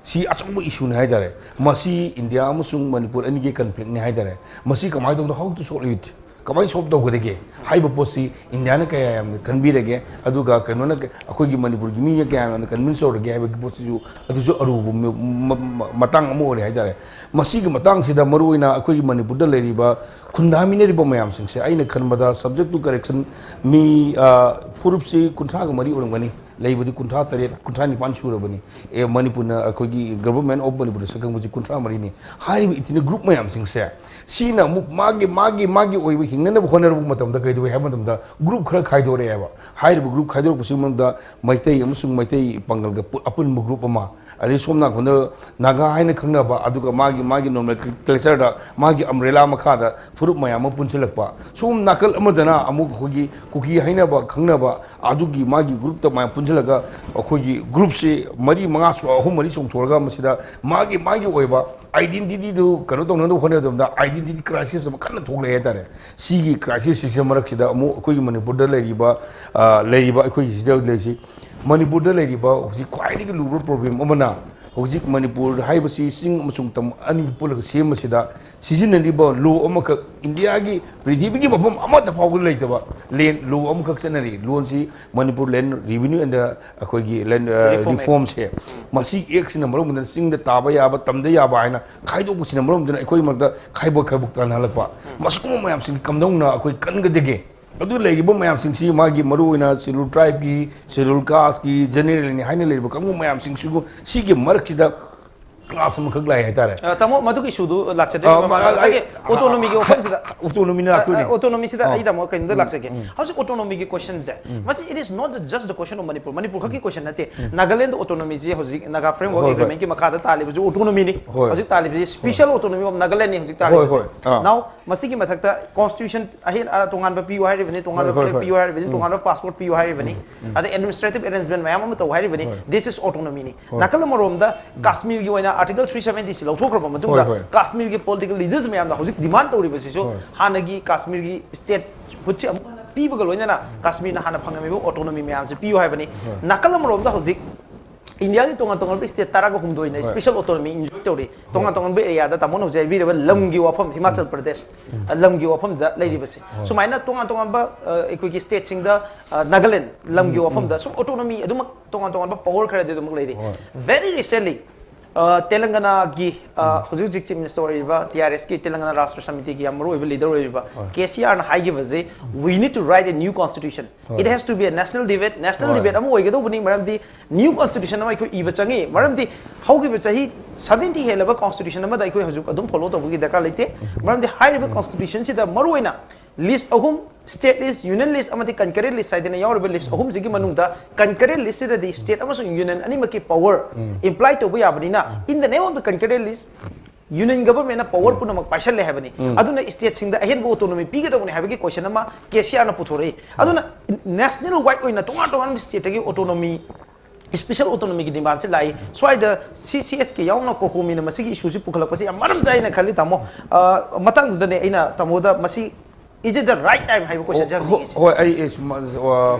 ꯁꯤ ꯑꯆꯧꯕ ꯏꯁꯨꯅꯤ ꯍꯥꯏꯇꯥꯔꯦ꯫ ꯃꯁꯤ ꯏꯟꯗꯤꯌꯥ ꯑꯃꯁꯨꯡ ꯃꯅꯤꯄꯨꯔ ꯑꯅꯤꯒꯤ ꯀꯟꯐ꯭ꯂꯤꯛꯅꯤ ꯍꯥꯏꯇꯥꯔꯦ꯫ ꯃꯁꯤ ꯀꯃꯥꯏꯅ ꯇꯧꯕꯅꯣ, how to solve it? ꯀꯃꯥꯏꯅ ꯁꯣꯜꯕ ꯇꯧꯒꯗꯒꯦ ꯍꯥꯏꯕ ꯄꯣꯠꯁꯤ ꯏꯟꯗꯤꯌꯥꯅ ꯀꯌꯥ ꯌꯥꯝꯅ ꯈꯟꯕꯤꯔꯒꯦ, ꯑꯗꯨꯒ ꯀꯩꯅꯣꯅ ꯀ-, ꯑꯩꯈꯣꯏꯒꯤ ꯃꯅꯤꯄꯨꯔꯒꯤ ꯃꯤꯅ ꯀꯌꯥ ꯌꯥꯝꯅ ꯀꯟꯚꯤꯟꯁ ꯇꯧꯔꯒꯦ ꯍꯥꯏꯕꯒꯤ ꯄꯣꯠꯁꯤꯁꯨ, ꯑꯗꯨꯁꯨ ꯑꯔꯨꯕ ꯃ-, ꯃ-, ꯃ-, ꯃꯇꯥꯡ ꯑꯃ ꯑꯣꯏꯔꯦ ꯍꯥꯏꯇꯥꯔꯦ꯫ ꯃꯁꯤꯒꯤ ꯃꯇꯥꯡꯁꯤꯗ ꯃꯔꯨꯑꯣꯏꯅ ꯑꯩꯈꯣꯏꯒꯤ ꯃꯅꯤꯄꯨꯔꯗ ꯂꯩꯔꯤꯕ ꯈꯨꯟꯗꯥꯃꯤꯟꯅꯔꯤꯕ ꯃꯌꯥꯝꯁꯤꯡꯁꯦ, ꯑꯩꯅ ꯈꯟꯕꯗ, subject to correction, ꯃꯤ, ꯑ, ꯐꯨꯔꯨꯞꯁꯤ ꯀꯨꯟꯊ꯭ꯔꯥꯒ ꯃꯔꯤ ꯑꯣꯏꯔꯝꯒꯅꯤ꯫ ꯂꯩꯕꯗꯤ ꯀꯨꯟꯊ꯭ꯔꯥ ꯇꯔꯦꯠ, ꯀꯨꯟꯊ꯭ꯔꯥ ꯅꯤꯄꯥꯟ ꯁꯨꯔꯕꯅꯤ꯫ ꯑꯦ, ꯃꯅꯤꯄꯨꯔꯅ, ꯑꯩꯈꯣꯏꯒꯤ Government of ꯃꯅꯤꯄꯨꯔꯗ ꯁꯛꯈꯪꯕꯁꯤ ꯀꯨꯟꯊ꯭ꯔꯥ ꯃꯔꯤꯅꯤ꯫ ꯍꯥꯏꯔꯤꯕ ethnic group ꯃꯌꯥꯝꯁꯤꯡꯁꯦ, ꯁꯤꯅ ꯑꯃꯨꯛ ꯃꯥꯒꯤ, ꯃꯥꯒꯤ, ꯃꯥꯒꯤ ꯑꯣꯏꯕ ꯍꯤꯡꯅꯅꯕ ꯍꯣꯠꯅꯔꯛꯄ ꯃꯇꯝꯗ ꯀꯩꯗꯧꯏ ꯍꯥꯏꯕ ꯃꯇꯝꯗ, group ꯈꯔ ꯈꯥꯏꯗꯣꯔꯛꯑꯦꯕ꯫ ꯍꯥꯏꯔꯤꯕ group ꯈꯥꯏꯗꯣꯔꯛꯄꯁꯤꯒꯤ ꯃꯅꯨꯡꯗ ꯃꯩꯇꯩ ꯑꯃꯁꯨꯡ ꯃꯩꯇꯩ ꯄꯥꯡꯒꯜꯒ ꯄꯨ-, ꯑꯄꯨꯟꯕ group ꯑꯃ, ꯑꯗꯩ ꯁꯣꯝ ꯅꯥꯀꯟꯗ ꯅꯥꯒꯥ ꯍꯥꯏꯅ ꯈꯪꯅꯕ, ꯑꯗꯨꯒ ꯃꯥꯒꯤ, ꯃꯥꯒꯤ nomenclature ꯗ, ꯃꯥꯒꯤ umbrella ꯃꯈꯥꯗ ꯐꯨꯔꯨꯞ ꯃꯌꯥꯝ ꯑꯃ ꯄꯨꯟꯁꯤꯜꯂꯛꯄ꯫ ꯁꯣꯝ ꯅꯥꯀꯜ ꯑꯃꯗꯅ ꯑꯃꯨꯛ ꯑꯩꯈꯣꯏꯒꯤ ꯀꯨꯀꯤ ꯍꯥꯏꯅꯕ ꯈꯪꯅꯕ, ꯑꯗꯨꯒꯤ ꯃꯥꯒꯤ group ꯇ ꯃꯌꯥꯝ ꯄꯨꯟꯁꯤꯜꯂꯒ, ꯑꯩꯈꯣꯏꯒꯤ group ꯁꯤ ꯃꯔꯤ ꯃꯉꯥ ꯁꯨ-, ꯑꯍꯨꯝ ꯃꯔꯤ ꯆꯣꯡꯊꯣꯔꯒ, ꯃꯁꯤꯗ ꯃꯥꯒꯤ, ꯃꯥꯒꯤ ꯑꯣꯏꯕ identity ꯗꯨ ꯀꯩꯅꯣ ꯇꯧꯅꯕ ꯍꯣꯠꯅꯕ ꯃꯇꯝꯗ, identity crisis ꯑꯃ ꯀꯟꯅ ꯊꯣꯛꯂꯛꯑꯦ ꯍꯥꯏꯇꯥꯔꯦ꯫ ꯁꯤꯒꯤ crisis ꯁꯤꯒꯤ ꯃꯔꯛꯁꯤꯗ ꯑꯃꯨꯛ ꯑꯩꯈꯣꯏꯒꯤ ꯃꯅꯤꯄꯨꯔꯗ ꯂꯩꯔꯤꯕ, ꯑ, ꯂꯩꯔꯤꯕ, ꯑꯩꯈꯣꯏꯒꯤ ꯁꯤꯗ ꯂꯩꯔꯤꯁꯤ, ꯃꯅꯤꯄꯨꯔꯗ ꯂꯩꯔꯤꯕ ꯍꯧꯖꯤꯛ ꯈ꯭ꯋꯥꯏꯗꯒꯤ ꯂꯨꯕ problem ꯑꯃꯅ, ꯍꯧꯖꯤꯛ ꯃꯅꯤꯄꯨꯔ ꯍꯥꯏꯕꯁꯤ ꯆꯤꯡ ꯑꯃꯁꯨꯡ ꯇꯝ ꯑꯅꯤ ꯄꯨꯜꯂꯒ ꯁꯦꯝꯕꯁꯤꯗ, ꯁꯤꯖꯤꯟꯅꯔꯤꯕ law ꯑꯃꯈꯛ, ꯏꯟꯗꯤꯌꯥꯒꯤ ꯄ꯭ꯔꯤꯊꯤꯕꯤꯒꯤ ꯃꯐꯝ ꯑꯃꯠꯇ ꯐꯥꯎꯕꯗ ꯂꯩꯇꯕ ꯂꯦꯟ, law ꯑꯃꯈꯛ ꯆꯠꯅꯔꯤ꯫ Law ꯁꯤ Manipur Land Revenue and, ꯑꯩꯈꯣꯏꯒꯤ land, ꯑ, Reform Act꯫ Reform ꯁꯦ, ꯃꯁꯤ act ꯁꯤꯅ ꯃꯔꯝ ꯑꯣꯏꯗꯨꯅ ꯆꯤꯡꯗ ꯇꯥꯕ ꯌꯥꯕ, ꯇꯝꯗ ꯌꯥꯕ ꯍꯥꯏꯅ ꯈꯥꯏꯗꯣꯛꯄꯁꯤꯅ ꯃꯔꯝ ꯑꯣꯏꯗꯨꯅ ꯑꯩꯈꯣꯏ ꯃꯔꯛꯇ ꯈꯥꯏꯕꯣꯛ ꯈꯥꯏꯕꯣꯛ ꯇꯥꯟꯅꯍꯜꯂꯛꯄ꯫ ꯃꯁꯤꯒꯨꯝꯕ ꯃꯌꯥꯝꯁꯤꯡ ꯀꯝꯗꯧꯅ ꯑꯩꯈꯣꯏ ꯀꯟꯒꯗꯒꯦ? ꯑꯗꯨ ꯂꯩꯔꯤꯕ ꯃꯌꯥꯝꯁꯤꯡꯁꯤ, ꯃꯥꯒꯤ ꯃꯔꯨꯑꯣꯏꯅ Scheduled Tribe ꯀꯤ, Scheduled Caste ꯀꯤ, general ꯅꯤ ꯍꯥꯏꯅ ꯂꯩꯔꯤꯕ ꯀꯥꯡꯕꯨ ꯃꯌꯥꯝꯁꯤꯡꯁꯤꯕꯨ, ꯁꯤꯒꯤ ꯃꯔꯛꯁꯤꯗ ꯀ꯭ꯂꯥꯁ ꯑꯃꯈꯛ ꯂꯥꯛꯑꯦ ꯍꯥꯏꯇꯥꯔꯦ꯫ ꯑ, ꯇꯥꯃꯣ, ꯃꯗꯨꯒꯤ ꯏꯁꯨꯗꯨ ꯂꯥꯛꯆꯗ꯭ꯔꯤ ꯑ, ꯃꯃꯥꯡ ꯑ, ꯉꯁꯥꯏꯒꯤ ꯑ, autonomyꯒꯤ ꯋꯥꯐꯝꯁꯤꯗ autonomyꯅ ꯂꯥꯛꯇꯣꯏꯅꯦ꯫ ꯑ, autonomyꯁꯤꯗ ꯑ, ꯑꯩ ꯇꯥꯃꯣ ꯀꯩꯅꯣꯝꯗ ꯎꯝ, ꯂꯥꯛꯆꯒꯦ꯫ ꯎꯝ꯫ ꯍꯧꯖꯤꯛ autonomyꯒꯤ questionꯁꯦ, ꯃꯁꯤ it is not just the question of Manipur, Manipur ꯈꯛꯀꯤ question ꯅꯠꯇꯦ꯫ ꯅꯥꯒꯥꯂꯦꯟꯗ autonomyꯁꯦ ꯍꯧꯖꯤꯛ Naga Framework ꯍꯣꯏ, ꯍꯣꯏ꯫ Agreementꯀꯤ ꯃꯈꯥꯗ ꯇꯥꯜꯂꯤꯕꯁꯨ autonomyꯅꯤ꯫ ꯍꯣꯏ꯫ ꯍꯧꯖꯤꯛ ꯇꯥꯜꯂꯤꯕꯁꯤ Special Autonomy of Nagalandꯅꯤ ꯍꯧꯖꯤꯛ ꯇꯥꯜꯂꯤꯕꯁꯦ꯫ ꯍꯣꯏ, ꯍꯣꯏ꯫ ꯑꯥ꯫ Now, ꯃꯁꯤꯒꯤ ꯃꯊꯛꯇ constitution ꯑꯍꯦꯟ ꯑ, ꯇꯣꯉꯥꯟꯕ ꯄꯤꯌꯨ ꯍꯥꯏꯔꯤꯕꯅꯤ, ꯇꯣꯉꯥꯟꯕ ꯍꯣꯏ, ꯍꯣꯏ, flag ꯍꯣꯏ꯫ ꯄꯤꯌꯨ ꯍꯥꯏꯔꯤꯕꯅꯤ, ꯎꯝ꯫ ꯇꯣꯉꯥꯟꯕ passport ꯄꯤꯌꯨ ꯍꯥꯏꯔꯤꯕꯅꯤ, ꯑꯗꯩ administrative arrangement ꯃꯌꯥꯝ ꯑꯃ ꯇꯧ ꯍꯥꯏꯔꯤꯕꯅꯤ꯫ ꯍꯣꯏ꯫ This is autonomyꯅꯤ꯫ ꯍꯣꯏ꯫ ꯅꯥꯀꯜ ꯑꯃꯔꯣꯝꯗ ꯀꯥꯁꯃꯤꯔꯒꯤ ꯑꯣꯏꯅ Article three seventy ꯁꯤ ꯂꯧꯊꯣꯛꯈ꯭ꯔꯕ ꯃꯇꯨꯡꯗ ꯍꯣꯏ, ꯍꯣꯏ꯫ ꯀꯥꯁꯃꯤꯔꯒꯤ political leaderꯁ ꯃꯌꯥꯝꯅ ꯍꯧꯖꯤꯛ demand ꯇꯧꯔꯤꯕꯁꯤꯁꯨ ꯍꯣꯏ꯫ ꯍꯥꯟꯅꯒꯤ ꯀꯥꯁꯃꯤꯔꯒꯤ statehood ꯁꯤ ꯑꯃꯨꯛ ꯍꯟꯅ ꯄꯤꯕꯒ ꯂꯣꯏꯅꯅ ꯀꯥꯁꯃꯤꯔꯅ ꯍꯥꯟꯅ ꯐꯪꯉꯝꯃꯤꯕ autonomy ꯃꯌꯥꯝꯁꯤ ꯄꯤꯌꯨ ꯍꯥꯏꯕꯅꯤ꯫ ꯅꯥꯀꯜ ꯑꯃꯔꯣꯝꯗ ꯍꯧꯖꯤꯛ ꯏꯟꯗꯤꯌꯥꯒꯤ ꯇꯣꯉꯥꯟ ꯇꯣꯉꯥꯟꯕ state ꯇꯔꯥꯒ ꯍꯨꯝꯗꯣꯏꯅ ꯍꯣꯏ꯫ Special Autonomy enjoy ꯇꯧꯔꯤ꯫ ꯇꯣꯉꯥꯟ ꯇꯣꯉꯥꯟꯕ areaꯗ ꯇꯥꯃꯣꯅ ꯍꯧꯖꯤꯛ ꯍꯥꯏꯕꯤꯔꯤꯕ ꯂꯝꯒꯤ ꯋꯥꯐꯝ, ꯍꯤꯃꯥꯆꯜ ꯄ꯭ꯔꯗꯦꯁ, ꯂꯝꯒꯤ ꯋꯥꯐꯝꯗ ꯂꯩꯔꯤꯕꯁꯦ꯫ ꯁꯨꯃꯥꯏꯅ ꯇꯣꯉꯥꯟ ꯇꯣꯉꯥꯟꯕ, ꯑ, ꯑꯩꯈꯣꯏꯒꯤ stateꯁꯤꯡꯗ, ꯑ, ꯅꯥꯒꯥꯂꯦꯟ ꯂꯝꯒꯤ ꯋꯥꯐꯝꯗ ꯁꯨꯝ autonomy ꯑꯗꯨꯃꯛ ꯇꯣꯉꯥꯟ ꯇꯣꯉꯥꯟꯕ power ꯈꯔꯗꯤ ꯑꯗꯨꯃꯛ ꯂꯩꯔꯤ꯫ ꯍꯣꯏ꯫ Very recently, ꯑ, ꯇꯦꯂꯪꯒꯅꯥꯒꯤ, ꯑ, ꯍꯧꯖꯤꯛ ꯍꯧꯖꯤꯛ Chief Minister ꯑꯣꯏꯔꯤꯕ, ꯇꯤ ꯑꯥꯔ ꯑꯦꯁꯀꯤ ꯇꯦꯂꯪꯒꯅꯥ ꯔꯥꯁꯇ꯭ꯔ ꯁꯃꯤꯇꯤꯒꯤ ꯌꯥꯝ ꯃꯔꯨ ꯑꯣꯏꯕ leader ꯑꯣꯏꯔꯤꯕ K C ꯑꯥꯔꯅ ꯍꯥꯏꯈꯤꯕꯁꯦ, "We need to write a new constitution. It has to be a national debate, national debate ꯑꯃ ꯑꯣꯏꯒꯗꯧꯕꯅꯤ, ꯃꯔꯝꯗꯤ new constitution ꯑꯃ ꯑꯩꯈꯣꯏ ꯏꯕ ꯆꯪꯉꯤ, ꯃꯔꯝꯗꯤ ꯍꯧꯈꯤꯕ ꯆꯍꯤ seventy ꯍꯦꯜꯂꯕ constitution ꯑꯃꯗ ꯑꯩꯈꯣꯏ ꯍꯧꯖꯤꯛ ꯑꯗꯨꯝ follow ꯇꯧꯕꯒꯤ ꯗꯔꯀꯥꯔ ꯂꯩꯇꯦ, ꯃꯔꯝꯗꯤ ꯍꯥꯏꯔꯤꯕ constitutionꯁꯤꯗ ꯃꯔꯨꯑꯣꯏꯅ list ꯑꯍꯨꯝ, state list, union list ꯑꯃꯗꯤ concurrent list ꯍꯥꯏꯗꯅ ꯌꯥꯎꯔꯤꯕ list ꯑꯍꯨꯝꯁꯤꯒꯤ ꯃꯅꯨꯡꯗ concurrent listꯁꯤꯗꯗꯤ state ꯑꯃꯁꯨꯡ union ꯑꯅꯤꯃꯛꯀꯤ power imply ꯇꯧꯕ ꯌꯥꯕꯅꯤꯅ, in the name of the concurrent list, union governmentꯅ power ꯄꯨꯝꯅꯃꯛ ꯄꯥꯏꯁꯜꯂꯦ ꯍꯥꯏꯕꯅꯤ꯫ ꯑꯗꯨꯅ stateꯁꯤꯡꯗ ꯑꯍꯦꯟꯕ autonomy ꯄꯤꯒꯗꯧꯕꯅꯤ ꯍꯥꯏꯕꯒꯤ question ꯑꯃ ꯀꯦ ꯁꯤ ꯑꯥꯔꯅ ꯄꯨꯊꯣꯔꯛꯏ꯫ ꯑꯗꯨꯅ national wide ꯑꯣꯏꯅ ꯇꯣꯉꯥꯟ ꯇꯣꯉꯥꯟꯕ stateꯇꯒꯤ autonomy, Special Autonomyꯒꯤ demandꯁꯤ ꯂꯥꯛꯏ꯫ ꯁ꯭ꯋꯥꯏꯗ ꯁꯤ ꯁꯤ ꯑꯦꯁ ꯀꯦ ꯌꯥꯎꯅ COCOMIꯅ ꯃꯁꯤꯒꯤ issueꯁꯤ ꯄꯨꯈꯠꯂꯛꯄꯁꯤ ꯌꯥꯝ ꯃꯔꯝ ꯆꯥꯏꯅ ꯈꯜꯂꯤ, ꯇꯥꯃꯣ꯫ ꯑ, ꯃꯇꯥꯡꯗꯨꯗꯅꯦ ꯑꯩꯅ ꯇꯥꯃꯣꯗ ꯃꯁꯤ, "Is it the right time?" ꯍꯥꯏꯕ questionꯁꯦ ꯍꯪꯅꯤꯡꯉꯤꯁꯦ꯫ ꯍꯣꯏ, ꯑꯩ, ꯑꯩ ꯁꯨꯝ, ꯑ,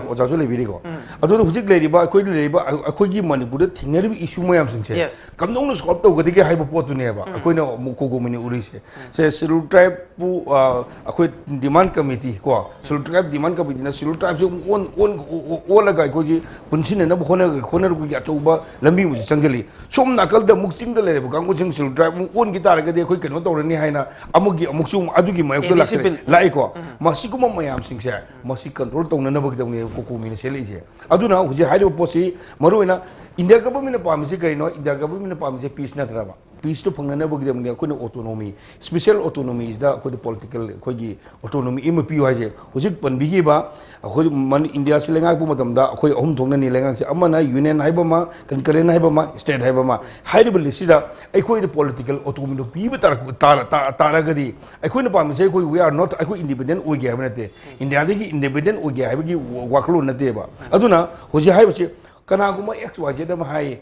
ꯑꯣꯖꯥꯁꯨ ꯂꯩꯕꯤꯔꯤꯀꯣ꯫ ꯑꯗꯨꯅ ꯍꯧꯖꯤꯛ ꯂꯩꯔꯤꯕ, ꯑꯩꯈꯣꯏꯗ ꯂꯩꯔꯤꯕ, ꯑꯩꯈꯣꯏꯒꯤ ꯃꯅꯤꯄꯨꯔꯗ ꯊꯦꯡꯅꯔꯤꯕ issue ꯃꯌꯥꯝꯁꯤꯡꯁꯦ Yes. ꯀꯝꯗꯧꯅ solve ꯇꯧꯒꯗꯒꯦ ꯍꯥꯏꯕ ꯄꯣꯠꯇꯨꯅꯦꯕ ꯑꯩꯈꯣꯏꯅ ꯑꯃꯨꯛ COCOMIꯅ ꯎꯔꯤꯁꯦ꯫ ꯁꯦ, Scheduled Tribeꯄꯨ, ꯑ, ꯑꯩꯈꯣꯏ demand committee ꯀꯣ, Scheduled Tribe demand committeeꯅ Scheduled Tribeꯁꯦ ꯑꯃꯨꯛ ꯑꯣꯟ-, ꯑꯣꯟ-, ꯑꯣꯜꯂꯒ ꯑꯩꯈꯣꯏꯁꯤ ꯄꯨꯟꯁꯤꯟꯅꯅꯕ ꯍꯣꯠꯅ-, ꯍꯣꯠꯅꯔꯛꯄꯒꯤ ꯑꯆꯧꯕ ꯂꯝꯕꯤ ꯑꯃꯁꯨ ꯆꯪꯁꯤꯜꯂꯤ꯫ ꯁꯣꯝ ꯅꯥꯀꯜꯗ ꯑꯃꯨꯛ ꯆꯤꯡꯗ ꯂꯩꯔꯤꯕ ꯀꯥꯡꯕꯨꯁꯤꯡ Scheduled Tribe ꯑꯃꯨꯛ ꯑꯣꯟꯈꯤ ꯇꯥꯔꯒꯗꯤ ꯑꯩꯈꯣꯏ ꯀꯩꯅꯣ ꯇꯧꯔꯅꯤ ꯍꯥꯏꯅ ꯑꯃꯒꯤ ꯑꯃꯨꯛꯁꯨ ꯑꯃꯨꯛ ꯑꯗꯨꯒꯤ ꯃꯥꯌꯣꯛꯇ ꯑꯦ ꯗꯤ ꯁꯤ ꯂꯥꯛꯆꯔꯤ-, ꯕꯤꯜ꯫ ꯂꯥꯛꯏꯀꯣ꯫ ꯃꯁꯤꯒꯨꯝꯕ ꯃꯌꯥꯝꯁꯤꯡꯁꯦ, ꯃꯁꯤ ꯀꯟꯇ꯭ꯔꯣꯜ ꯇꯧꯅꯅꯕꯒꯤꯗꯃꯛꯅꯦꯕ ꯀꯣꯀꯣꯃꯤꯅ ꯁꯦꯝꯂꯛꯏꯁꯦ꯫ ꯑꯗꯨꯅ ꯍꯧꯖꯤꯛ ꯍꯥꯏꯔꯤꯕ ꯄꯣꯠꯁꯤ, ꯃꯔꯨꯑꯣꯏꯅ ꯏꯟꯗꯤꯌꯥ ꯒꯚꯔꯟꯃꯦꯟꯅ ꯄꯥꯝꯃꯤꯁꯦ ꯀꯔꯤꯅꯣ? ꯏꯟꯗꯤꯌꯥ ꯒꯚꯔꯟꯃꯦꯟꯅ ꯄꯥꯝꯃꯤꯁꯦ ꯄꯤꯁ ꯅꯠꯇ꯭ꯔꯕ? ꯄꯤꯁꯇꯨ ꯐꯪꯅꯅꯕꯒꯤꯗꯃꯛꯅꯦ ꯑꯩꯈꯣꯏꯅ ꯑꯣꯇꯣꯅꯣꯃꯤ, ꯁ꯭ꯄꯦꯁꯦꯜ ꯑꯣꯇꯣꯅꯣꯃꯤꯁꯤꯗ ꯑꯩꯈꯣꯏꯗ ꯄꯣꯂꯤꯇꯤꯀꯦꯜ, ꯑꯩꯈꯣꯏꯒꯤ ꯑꯣꯇꯣꯅꯣꯃꯤ ꯑꯃ ꯄꯤꯌꯨ ꯍꯥꯏꯁꯦ꯫ ꯍꯧꯖꯤꯛ ꯄꯟꯕꯤꯈꯤꯕ ꯑꯩꯈꯣꯏ ꯃꯅꯤ-, ꯏꯟꯗꯤꯌꯥꯁꯤ ꯂꯩꯉꯥꯛꯄ ꯃꯇꯝꯗ ꯑꯩꯈꯣꯏ ꯑꯍꯨꯝ ꯊꯣꯛꯅꯅꯤ ꯂꯩꯉꯥꯛꯁꯦ꯫ ꯑꯃꯅ ꯌꯨꯅꯤꯌꯟ ꯍꯥꯏꯕ ꯑꯃ, ꯀꯟꯀꯔꯦꯟ ꯍꯥꯏꯕ ꯑꯃ, ꯁ꯭ꯇꯦꯠ ꯍꯥꯏꯕ ꯑꯃ꯫ ꯍꯥꯏꯔꯤꯕ ꯂꯤꯁꯁꯤꯗ ꯑꯩꯈꯣꯏꯗ ꯄꯣꯂꯤꯇꯤꯀꯦꯜ ꯑꯣꯇꯣꯅꯣꯃꯤꯗꯣ ꯄꯤꯕ ꯇꯥꯔꯛ-, ꯇꯥꯔ-, ꯇꯥ-, ꯇꯥꯔꯒꯗꯤ, ꯑꯩꯈꯣꯏꯅ ꯄꯥꯝꯃꯤꯁꯦ ꯑꯩꯈꯣꯏ, we are not, ꯑꯩꯈꯣꯏ ꯏꯟꯗꯤꯄꯦꯟꯗꯦꯟ ꯑꯣꯏꯒꯦ ꯍꯥꯏꯕ ꯅꯠꯇꯦ꯫ ꯏꯟꯗꯤꯌꯥꯗꯒꯤ ꯏꯟꯗꯤꯄꯦꯟꯗꯦꯟ ꯑꯣꯏꯒꯦ ꯍꯥꯏꯕꯒꯤ ꯋꯥ-, ꯋꯥꯈꯜꯂꯣꯟ ꯅꯠꯇꯦꯕ꯫ ꯑꯗꯨꯅ ꯍꯧꯖꯤꯛ ꯍꯥꯏꯔꯤꯕꯁꯤ ꯀꯅꯥꯒꯨꯝꯕ ꯑꯦꯛꯁ ꯋꯥꯏ ꯖꯦꯗ ꯑꯃ ꯍꯥꯏ,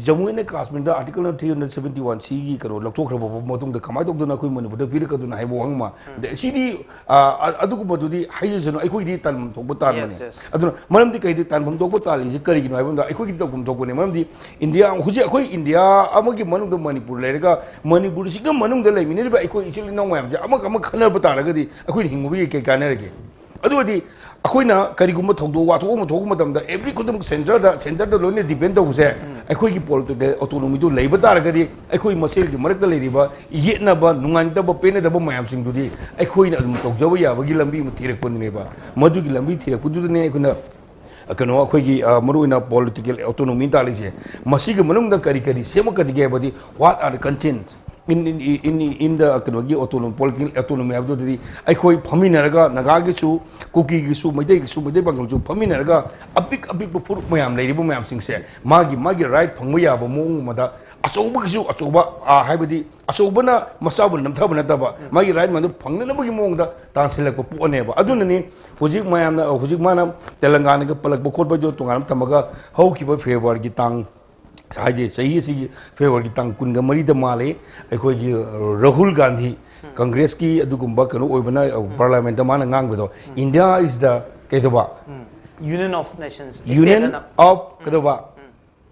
ꯖꯃꯨ ꯑꯦꯟ ꯀꯥꯁꯃꯤꯔꯗ article three hundred seventy one ꯁꯤꯒꯤ ꯀꯩꯅꯣ ꯂꯧꯊꯣꯛꯈ꯭ꯔꯕ ꯃꯇꯨꯡꯗ ꯀꯃꯥꯏꯅ ꯇꯧꯗꯅ ꯑꯩꯈꯣꯏ ꯃꯅꯤꯄꯨꯔꯗ ꯄꯤꯔꯛꯀꯗꯣꯏꯅꯣ ꯍꯥꯏꯕ ꯋꯥꯍꯪ ꯑꯃ꯫ ꯑꯗ ꯁꯤꯗꯤ, ꯑ, ꯑ, ꯑꯗꯨꯒꯨꯝꯕꯗꯨꯗꯤ ꯍꯥꯏꯖꯁꯅꯨ, ꯑꯩꯈꯣꯏꯗꯤ ꯇꯥꯟꯐꯝ ꯊꯣꯛꯄ ꯇꯥꯟꯕꯅꯦ꯫ Yes, yes. ꯑꯗꯨꯅ ꯃꯔꯝꯗꯤ ꯀꯩꯗꯤ ꯇꯥꯟꯐꯝ ꯊꯣꯛꯄ ꯇꯥꯜꯂꯤꯁꯦ ꯀꯔꯤꯒꯤꯅꯣ ꯍꯥꯏꯕ ꯃꯇꯝꯗ ꯑꯩꯈꯣꯏꯒꯤ ꯇꯧꯐꯝ ꯊꯣꯛꯄꯅꯦ꯫ ꯃꯔꯝꯗꯤ ꯏꯟꯗꯤꯌꯥ, ꯍꯧꯖꯤꯛ ꯑꯩꯈꯣꯏ ꯏꯟꯗꯤꯌꯥ ꯑꯃꯒꯤ ꯃꯅꯨꯡꯗ ꯃꯅꯤꯄꯨꯔ ꯂꯩꯔꯒ ꯃꯅꯤꯄꯨꯔꯁꯤꯒ ꯃꯅꯨꯡꯗ ꯂꯩꯃꯤꯟꯅꯔꯤꯕ ꯑꯩꯈꯣꯏ ꯏꯆꯤꯜ ꯏꯅꯥꯎ ꯃꯌꯥꯝꯁꯦ ꯑꯃꯒ ꯑꯃ ꯈꯟꯅꯕ ꯇꯥꯔꯒꯗꯤ ꯑꯩꯈꯣꯏꯅ ꯍꯤꯡꯕꯒꯤ ꯀꯩ ꯀꯥꯟꯅꯔꯒꯦ? ꯑꯗꯨ ꯑꯣꯏꯔꯗꯤ ꯑꯩꯈꯣꯏꯅ ꯀꯔꯤꯒꯨꯝꯕ ꯊꯧꯗꯣꯛ ꯋꯥꯊꯣꯛ ꯑꯃ ꯊꯣꯛꯄ ꯃꯇꯝꯗ every ꯈꯨꯗꯤꯡꯃꯛ ꯁꯦꯟꯇꯔꯗ, ꯁꯦꯟꯇꯔꯗ ꯂꯣꯏꯅ ꯗꯤꯄꯦꯟ ꯇꯧꯕꯁꯦ, ꯑꯩꯈꯣꯏꯒꯤ ꯄꯣꯂꯤꯇꯤꯀꯦꯜ ꯑꯣꯇꯣꯅꯣꯃꯤꯗꯨ ꯂꯩꯕ ꯇꯥꯔꯒꯗꯤ ꯑꯩꯈꯣꯏ ꯃꯁꯦꯜꯒꯤ ꯃꯔꯛꯇ ꯂꯩꯔꯤꯕ ꯌꯦꯠꯅꯕ, ꯅꯨꯡꯉꯥꯏꯅꯗꯕ, ꯄꯦꯟꯅꯗꯕ ꯃꯌꯥꯝꯁꯤꯡꯗꯨꯗꯤ ꯑꯩꯈꯣꯏꯅ ꯑꯗꯨꯝ ꯇꯧꯖꯕ ꯌꯥꯕꯒꯤ ꯂꯝꯕꯤ ꯑꯃ ꯊꯤꯔꯛꯄꯗꯨꯅꯦꯕ꯫ ꯃꯗꯨꯒꯤ ꯂꯝꯕꯤ ꯊꯤꯔꯛꯄꯗꯨꯗꯅꯦ ꯑꯩꯈꯣꯏꯅ, ꯑ, ꯀꯩꯅꯣ, ꯑꯩꯈꯣꯏꯒꯤ, ꯑ, ꯃꯔꯨꯑꯣꯏꯅ ꯄꯣꯂꯤꯇꯤꯀꯦꯜ ꯑꯣꯇꯣꯅꯣꯃꯤ ꯇꯥꯜꯂꯤꯁꯦ, ꯃꯁꯤꯒꯤ ꯃꯅꯨꯡꯗ ꯀꯔꯤ ꯀꯔꯤ ꯁꯦꯝꯃꯛꯀꯗꯒꯦ ꯍꯥꯏꯕꯗꯤ, what are the content in, in, in, in the ꯀꯩꯅꯣꯒꯤ ꯑꯣꯇꯣꯅꯣꯃꯤ, ꯄꯣꯂꯤꯇꯤꯀꯦꯜ ꯑꯣꯇꯣꯅꯣꯃꯤ ꯍꯥꯏꯕꯗꯨꯗꯤ ꯑꯩꯈꯣꯏ ꯐꯝꯃꯤꯟꯅꯔꯒ ꯅꯥꯒꯥꯒꯤꯁꯨ, ꯀꯨꯀꯤꯒꯤꯁꯨ, ꯃꯩꯇꯩꯒꯤꯁꯨ, ꯃꯩꯇꯩ ꯄꯥꯉꯜꯁꯨ ꯐꯝꯃꯤꯟꯅꯔꯒ ꯑꯄꯤꯛ ꯑꯄꯤꯛꯄ ꯐꯨꯔꯨꯞ ꯃꯌꯥꯝ ꯂꯩꯔꯤꯕ ꯃꯌꯥꯝꯁꯤꯡꯁꯦ ꯃꯥꯒꯤ, ꯃꯥꯒꯤ ꯔꯥꯏꯠ ꯐꯪꯕ ꯌꯥꯕ ꯃꯑꯣꯡ ꯑꯃꯗ ꯑꯆꯧꯕꯒꯤꯁꯨ ꯑꯆꯧꯕ, ꯑ, ꯍꯥꯏꯕꯗꯤ ꯑꯆꯧꯕꯅ ꯃꯆꯥꯕꯨ ꯅꯝꯊꯕ ꯅꯠꯇꯕ, ꯃꯥꯒꯤ ꯔꯥꯏꯠ ꯃꯌꯥꯝꯗꯨ ꯐꯪꯅꯅꯕꯒꯤ ꯃꯑꯣꯡꯗ ꯇꯥꯟꯁꯤꯜꯂꯛꯄ ꯄꯣꯠꯅꯦꯕ꯫ ꯑꯗꯨꯅꯅꯤ ꯍꯧꯖꯤꯛ ꯃꯌꯥꯝꯅ, ꯍꯧꯖꯤꯛ ꯃꯥꯅ ꯇꯦꯂꯪꯒꯥꯅꯒ ꯄꯜꯂꯛꯄ ꯈꯣꯠꯄꯗꯨ ꯇꯣꯉꯥꯟꯅ ꯊꯝꯃꯒ, ꯍꯧꯈꯤꯕ ꯐꯦꯕ꯭ꯔꯨꯋꯥꯔꯤꯒꯤ ꯇꯥꯡ, ꯍꯥꯏꯗꯤ ꯆꯍꯤ ꯑꯁꯤꯒꯤ ꯐꯦꯕ꯭ꯔꯨꯋꯥꯔꯤꯒꯤ ꯇꯥꯡ ꯀꯨꯟꯒ ꯃꯔꯤꯗ ꯃꯥꯜꯂꯤ, ꯑꯩꯈꯣꯏꯒꯤ ꯔꯥꯍꯨꯜ ꯒꯥꯟꯙꯤ, ꯀꯪꯒ꯭ꯔꯦꯁꯀꯤ ꯑꯗꯨꯒꯨꯝꯕ ꯀꯩꯅꯣ ꯑꯣꯏꯕꯅ, ꯄꯥꯔꯂꯥꯃꯦꯟꯗ ꯃꯥꯅ ꯉꯥꯡꯕꯗꯣ, "India is the" ꯀꯩꯗꯧꯕ? Union of Nations, Union state ꯑꯅ꯫ Of ꯀꯩꯗꯧꯕ?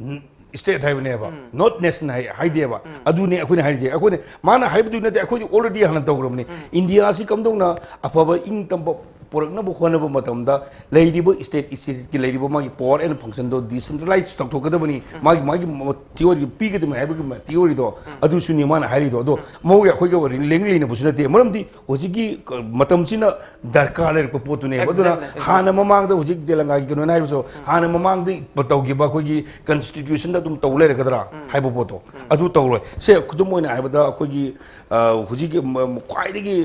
ꯎꯝ, ꯁ꯭ꯇꯦꯠ ꯍꯥꯏꯕꯅꯦꯕ, ꯅꯣꯠ ꯅꯦꯁꯟ ꯍꯥꯏ, ꯍꯥꯏꯗꯦꯕ꯫ ꯑꯗꯨꯅꯤ ꯑꯩꯈꯣꯏꯅ ꯍꯥꯏꯔꯤꯁꯦ꯫ ꯑꯩꯈꯣꯏꯅ, ꯃꯥꯅ ꯍꯥꯏꯕꯗꯨ ꯅꯠꯇꯦ, ꯑꯩꯈꯣꯏꯗꯤ already ꯍꯥꯟꯅ ꯇꯧꯈ꯭ꯔꯕꯅꯤ꯫ ꯏꯟꯗꯤꯌꯥꯁꯤ ꯀꯝꯗꯧꯅ ꯑꯐꯕ ꯏꯪ ꯇꯝꯕ ꯄꯨꯔꯛꯅꯕ ꯍꯣꯠꯅꯕ ꯃꯇꯝꯗ ꯂꯩꯔꯤꯕ state, stateꯀꯤ ꯂꯩꯔꯤꯕ ꯃꯥꯒꯤ power and functionꯗꯣ decentralize ꯇꯧꯊꯣꯛꯀꯗꯕꯅꯤ, ꯃꯥꯒꯤ ꯃꯥꯒꯤ theory ꯄꯤꯒꯗꯕꯅꯤ ꯍꯥꯏꯕꯒꯤ theoryꯗꯣ ꯑꯗꯨꯁꯨꯅꯤ ꯃꯥꯅ ꯍꯥꯏꯔꯤꯗꯣ꯫ ꯑꯗꯣ ꯃꯧꯒꯤ ꯑꯩꯈꯣꯏꯒ link ꯂꯩꯅꯕꯁꯨ ꯅꯠꯇꯦ, ꯃꯔꯝꯗꯤ ꯍꯧꯖꯤꯛꯀꯤ ꯃꯇꯝꯁꯤꯅ ꯗꯔꯀꯥꯔ ꯂꯩꯔꯛꯄ ꯄꯣꯠꯇꯨꯅꯦꯕ꯫ ꯑꯗꯨꯅ ꯍꯥꯟꯅ ꯃꯃꯥꯡꯗ ꯍꯧꯖꯤꯛ ꯇꯦꯂꯪꯒꯥꯒꯤ ꯀꯩꯅꯣꯅ ꯍꯥꯏꯔꯤꯕꯁꯨ ꯍꯥꯟꯅ ꯃꯃꯥꯡꯗ ꯇꯧꯈꯤꯕ ꯑꯩꯈꯣꯏꯒꯤ constitutionꯗ ꯑꯗꯨꯝ ꯇꯧ ꯂꯩꯔꯒꯗ꯭ꯔꯥ ꯍꯥꯏꯕ ꯄꯣꯠꯇꯣ ꯑꯗꯨ ꯇꯧꯔꯣꯏ꯫ ꯁꯦ, ꯈꯨꯗꯝ ꯑꯣꯏꯅ ꯍꯥꯏꯔꯕꯗ ꯑꯩꯈꯣꯏꯒꯤ ꯍꯧꯖꯤꯛꯀꯤ ꯈ꯭ꯋꯥꯏꯗꯒꯤ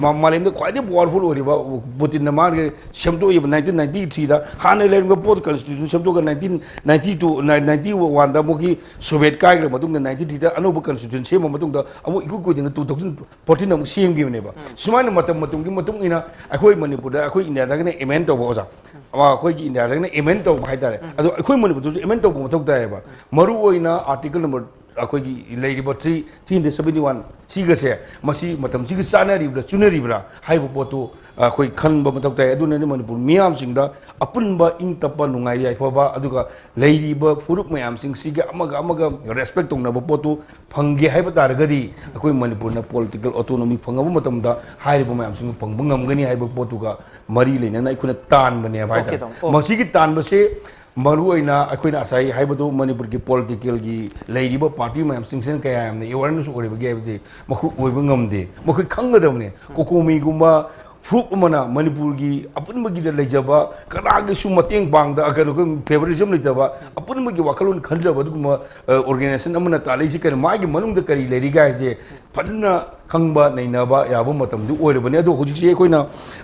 ꯃꯥꯂꯦꯝꯗ ꯈ꯭ꯋꯥꯏꯗꯒꯤ powerful ꯑꯣꯏꯔꯤꯕ ꯄꯨꯇꯤꯟꯅ ꯃꯥꯒꯤ ꯁꯦꯝꯗꯣꯛꯏꯕ nineteen ninety threeꯗ ꯍꯥꯟꯅ ꯂꯩꯔꯝꯕ ꯄꯣꯠ constitution ꯁꯦꯝꯗꯣꯛꯑꯒ nineteen ninety two ninety oneꯗ ꯑꯃꯨꯛꯀꯤ Soviet ꯀꯥꯏꯈ꯭ꯔ ꯃꯇꯨꯡꯗ ninety threeꯗ ꯑꯅꯧꯕ constitution ꯁꯦꯝꯕ ꯃꯇꯨꯡꯗ ꯑꯃꯨꯛ ꯏꯀꯨꯏ ꯀꯨꯏꯗꯅ two thousand fourteen ꯑꯃꯨꯛ ꯁꯦꯝꯈꯤꯕꯅꯦꯕ꯫ ꯁꯨꯃꯥꯏꯅ ꯃꯇꯝ ꯃꯇꯝꯒꯤ ꯃꯇꯨꯡ ꯏꯟꯅ ꯑꯩꯈꯣꯏ ꯃꯅꯤꯄꯨꯔꯗ ꯑꯩꯈꯣꯏ ꯏꯟꯗꯤꯌꯥꯗꯒꯅ amend ꯇꯧꯕ ꯑꯣꯖꯥ, ꯑꯩꯈꯣꯏꯒꯤ ꯏꯟꯗꯤꯌꯥꯗꯒꯅ amend ꯇꯧꯕ ꯍꯥꯏꯇꯥꯔꯦ꯫ ꯑꯗꯣ ꯑꯩꯈꯣꯏ ꯃꯅꯤꯄꯨꯔꯗꯁꯨ amend ꯇꯧꯕ ꯃꯊꯧ ꯇꯥꯏꯌꯦꯕ꯫ ꯃꯔꯨ ꯑꯣꯏꯅ article number ꯑꯩꯈꯣꯏꯒꯤ ꯂꯩꯔꯤꯕ three three hundred seventy one ꯁꯤꯒꯁꯦ ꯃꯁꯤ ꯃꯇꯝꯁꯤꯒ ꯆꯥꯟꯅꯔꯤꯕ꯭ꯔꯥ ꯆꯨꯅꯔꯤꯕ꯭ꯔꯥ ꯍꯥꯏꯕ ꯄꯣꯠꯇꯨ ꯑꯩꯈꯣꯏ ꯈꯟꯕ ꯃꯊꯧ ꯇꯥꯏ꯫ ꯑꯗꯨꯅꯅꯤ ꯃꯅꯤꯄꯨꯔ ꯃꯤꯌꯥꯝꯁꯤꯡꯗ ꯑꯄꯨꯟꯕ ꯏꯪ ꯇꯞꯄ ꯅꯨꯡꯉꯥꯏ ꯌꯥꯏꯐꯕ ꯑꯗꯨꯒ ꯂꯩꯔꯤꯕ ꯐꯨꯔꯨꯞ ꯃꯌꯥꯝꯁꯤꯡꯁꯤꯒ ꯑꯃꯒ ꯑꯃꯒ respect ꯇꯧꯅꯕ ꯄꯣꯠꯇꯨ ꯐꯪꯒꯦ ꯍꯥꯏꯕ ꯇꯥꯔꯒꯗꯤ ꯑꯩꯈꯣꯏ ꯃꯅꯤꯄꯨꯔꯅ political autonomy ꯐꯪꯉꯕ ꯃꯇꯝꯗ ꯍꯥꯏꯔꯤꯕ ꯃꯌꯥꯝꯁꯤꯡꯗꯨ ꯐꯪꯕ ꯉꯝꯒꯅꯤ ꯍꯥꯏꯕ ꯄꯣꯠꯇꯨꯒ ꯃꯔꯤ ꯂꯩꯅꯅ ꯑꯩꯈꯣꯏꯅ ꯇꯥꯟꯕꯅꯦꯕ ꯍꯥꯏꯇꯥꯔꯦ꯫ ꯃꯁꯤꯒꯤ ꯇꯥꯟꯕꯁꯦ ꯃꯔꯨ ꯑꯣꯏꯅ ꯑꯩꯈꯣꯏꯅ ꯉꯁꯥꯏ ꯍꯥꯏꯕꯗꯨ ꯃꯅꯤꯄꯨꯔꯒꯤ politicalꯒꯤ ꯂꯩꯔꯤꯕ party ꯃꯌꯥꯝꯁꯤꯡꯁꯤꯅ ꯀꯌꯥ ꯌꯥꯝꯅ awareness ꯑꯣꯏꯔꯤꯕꯒꯦ ꯍꯥꯏꯕꯗꯤ ꯃꯈꯣꯏ ꯑꯣꯏꯕ ꯉꯝꯗꯦ꯫ ꯃꯈꯣꯏ ꯈꯪꯒꯗꯕꯅꯦ꯫ COCOMIꯒꯨꯝꯕ ꯐꯨꯔꯨꯞ ꯑꯃꯅ ꯃꯅꯤꯄꯨꯔꯒꯤ ꯑꯄꯨꯟꯕꯒꯤꯗ ꯂꯩꯖꯕ ꯀꯅꯥꯒꯤꯁꯨ ꯃꯇꯦꯡ ꯄꯥꯡꯗ ꯀꯩꯅꯣ favoritism ꯂꯩꯇꯕ ꯑꯄꯨꯟꯕꯒꯤ ꯋꯥꯈꯜꯂꯣꯟ ꯈꯟꯖꯕ ꯑꯗꯨꯒꯨꯝꯕ organization ꯑꯃꯅ ꯇꯥꯜꯂꯛꯏꯁꯤ ꯀꯩꯅꯣ? ꯃꯥꯒꯤ ꯃꯅꯨꯡꯗ ꯀꯔꯤ ꯂꯩꯔꯤꯒꯦ ꯍꯥꯏꯁꯦ ꯐꯖꯅ ꯈꯪꯕ ꯅꯩꯅꯕ ꯌꯥꯕ ꯃꯇꯝꯗꯤ ꯑꯣꯏꯔꯕꯅꯤ꯫ ꯑꯗꯣ ꯍꯧꯖꯤꯛꯁꯦ ꯑꯩꯈꯣꯏꯅ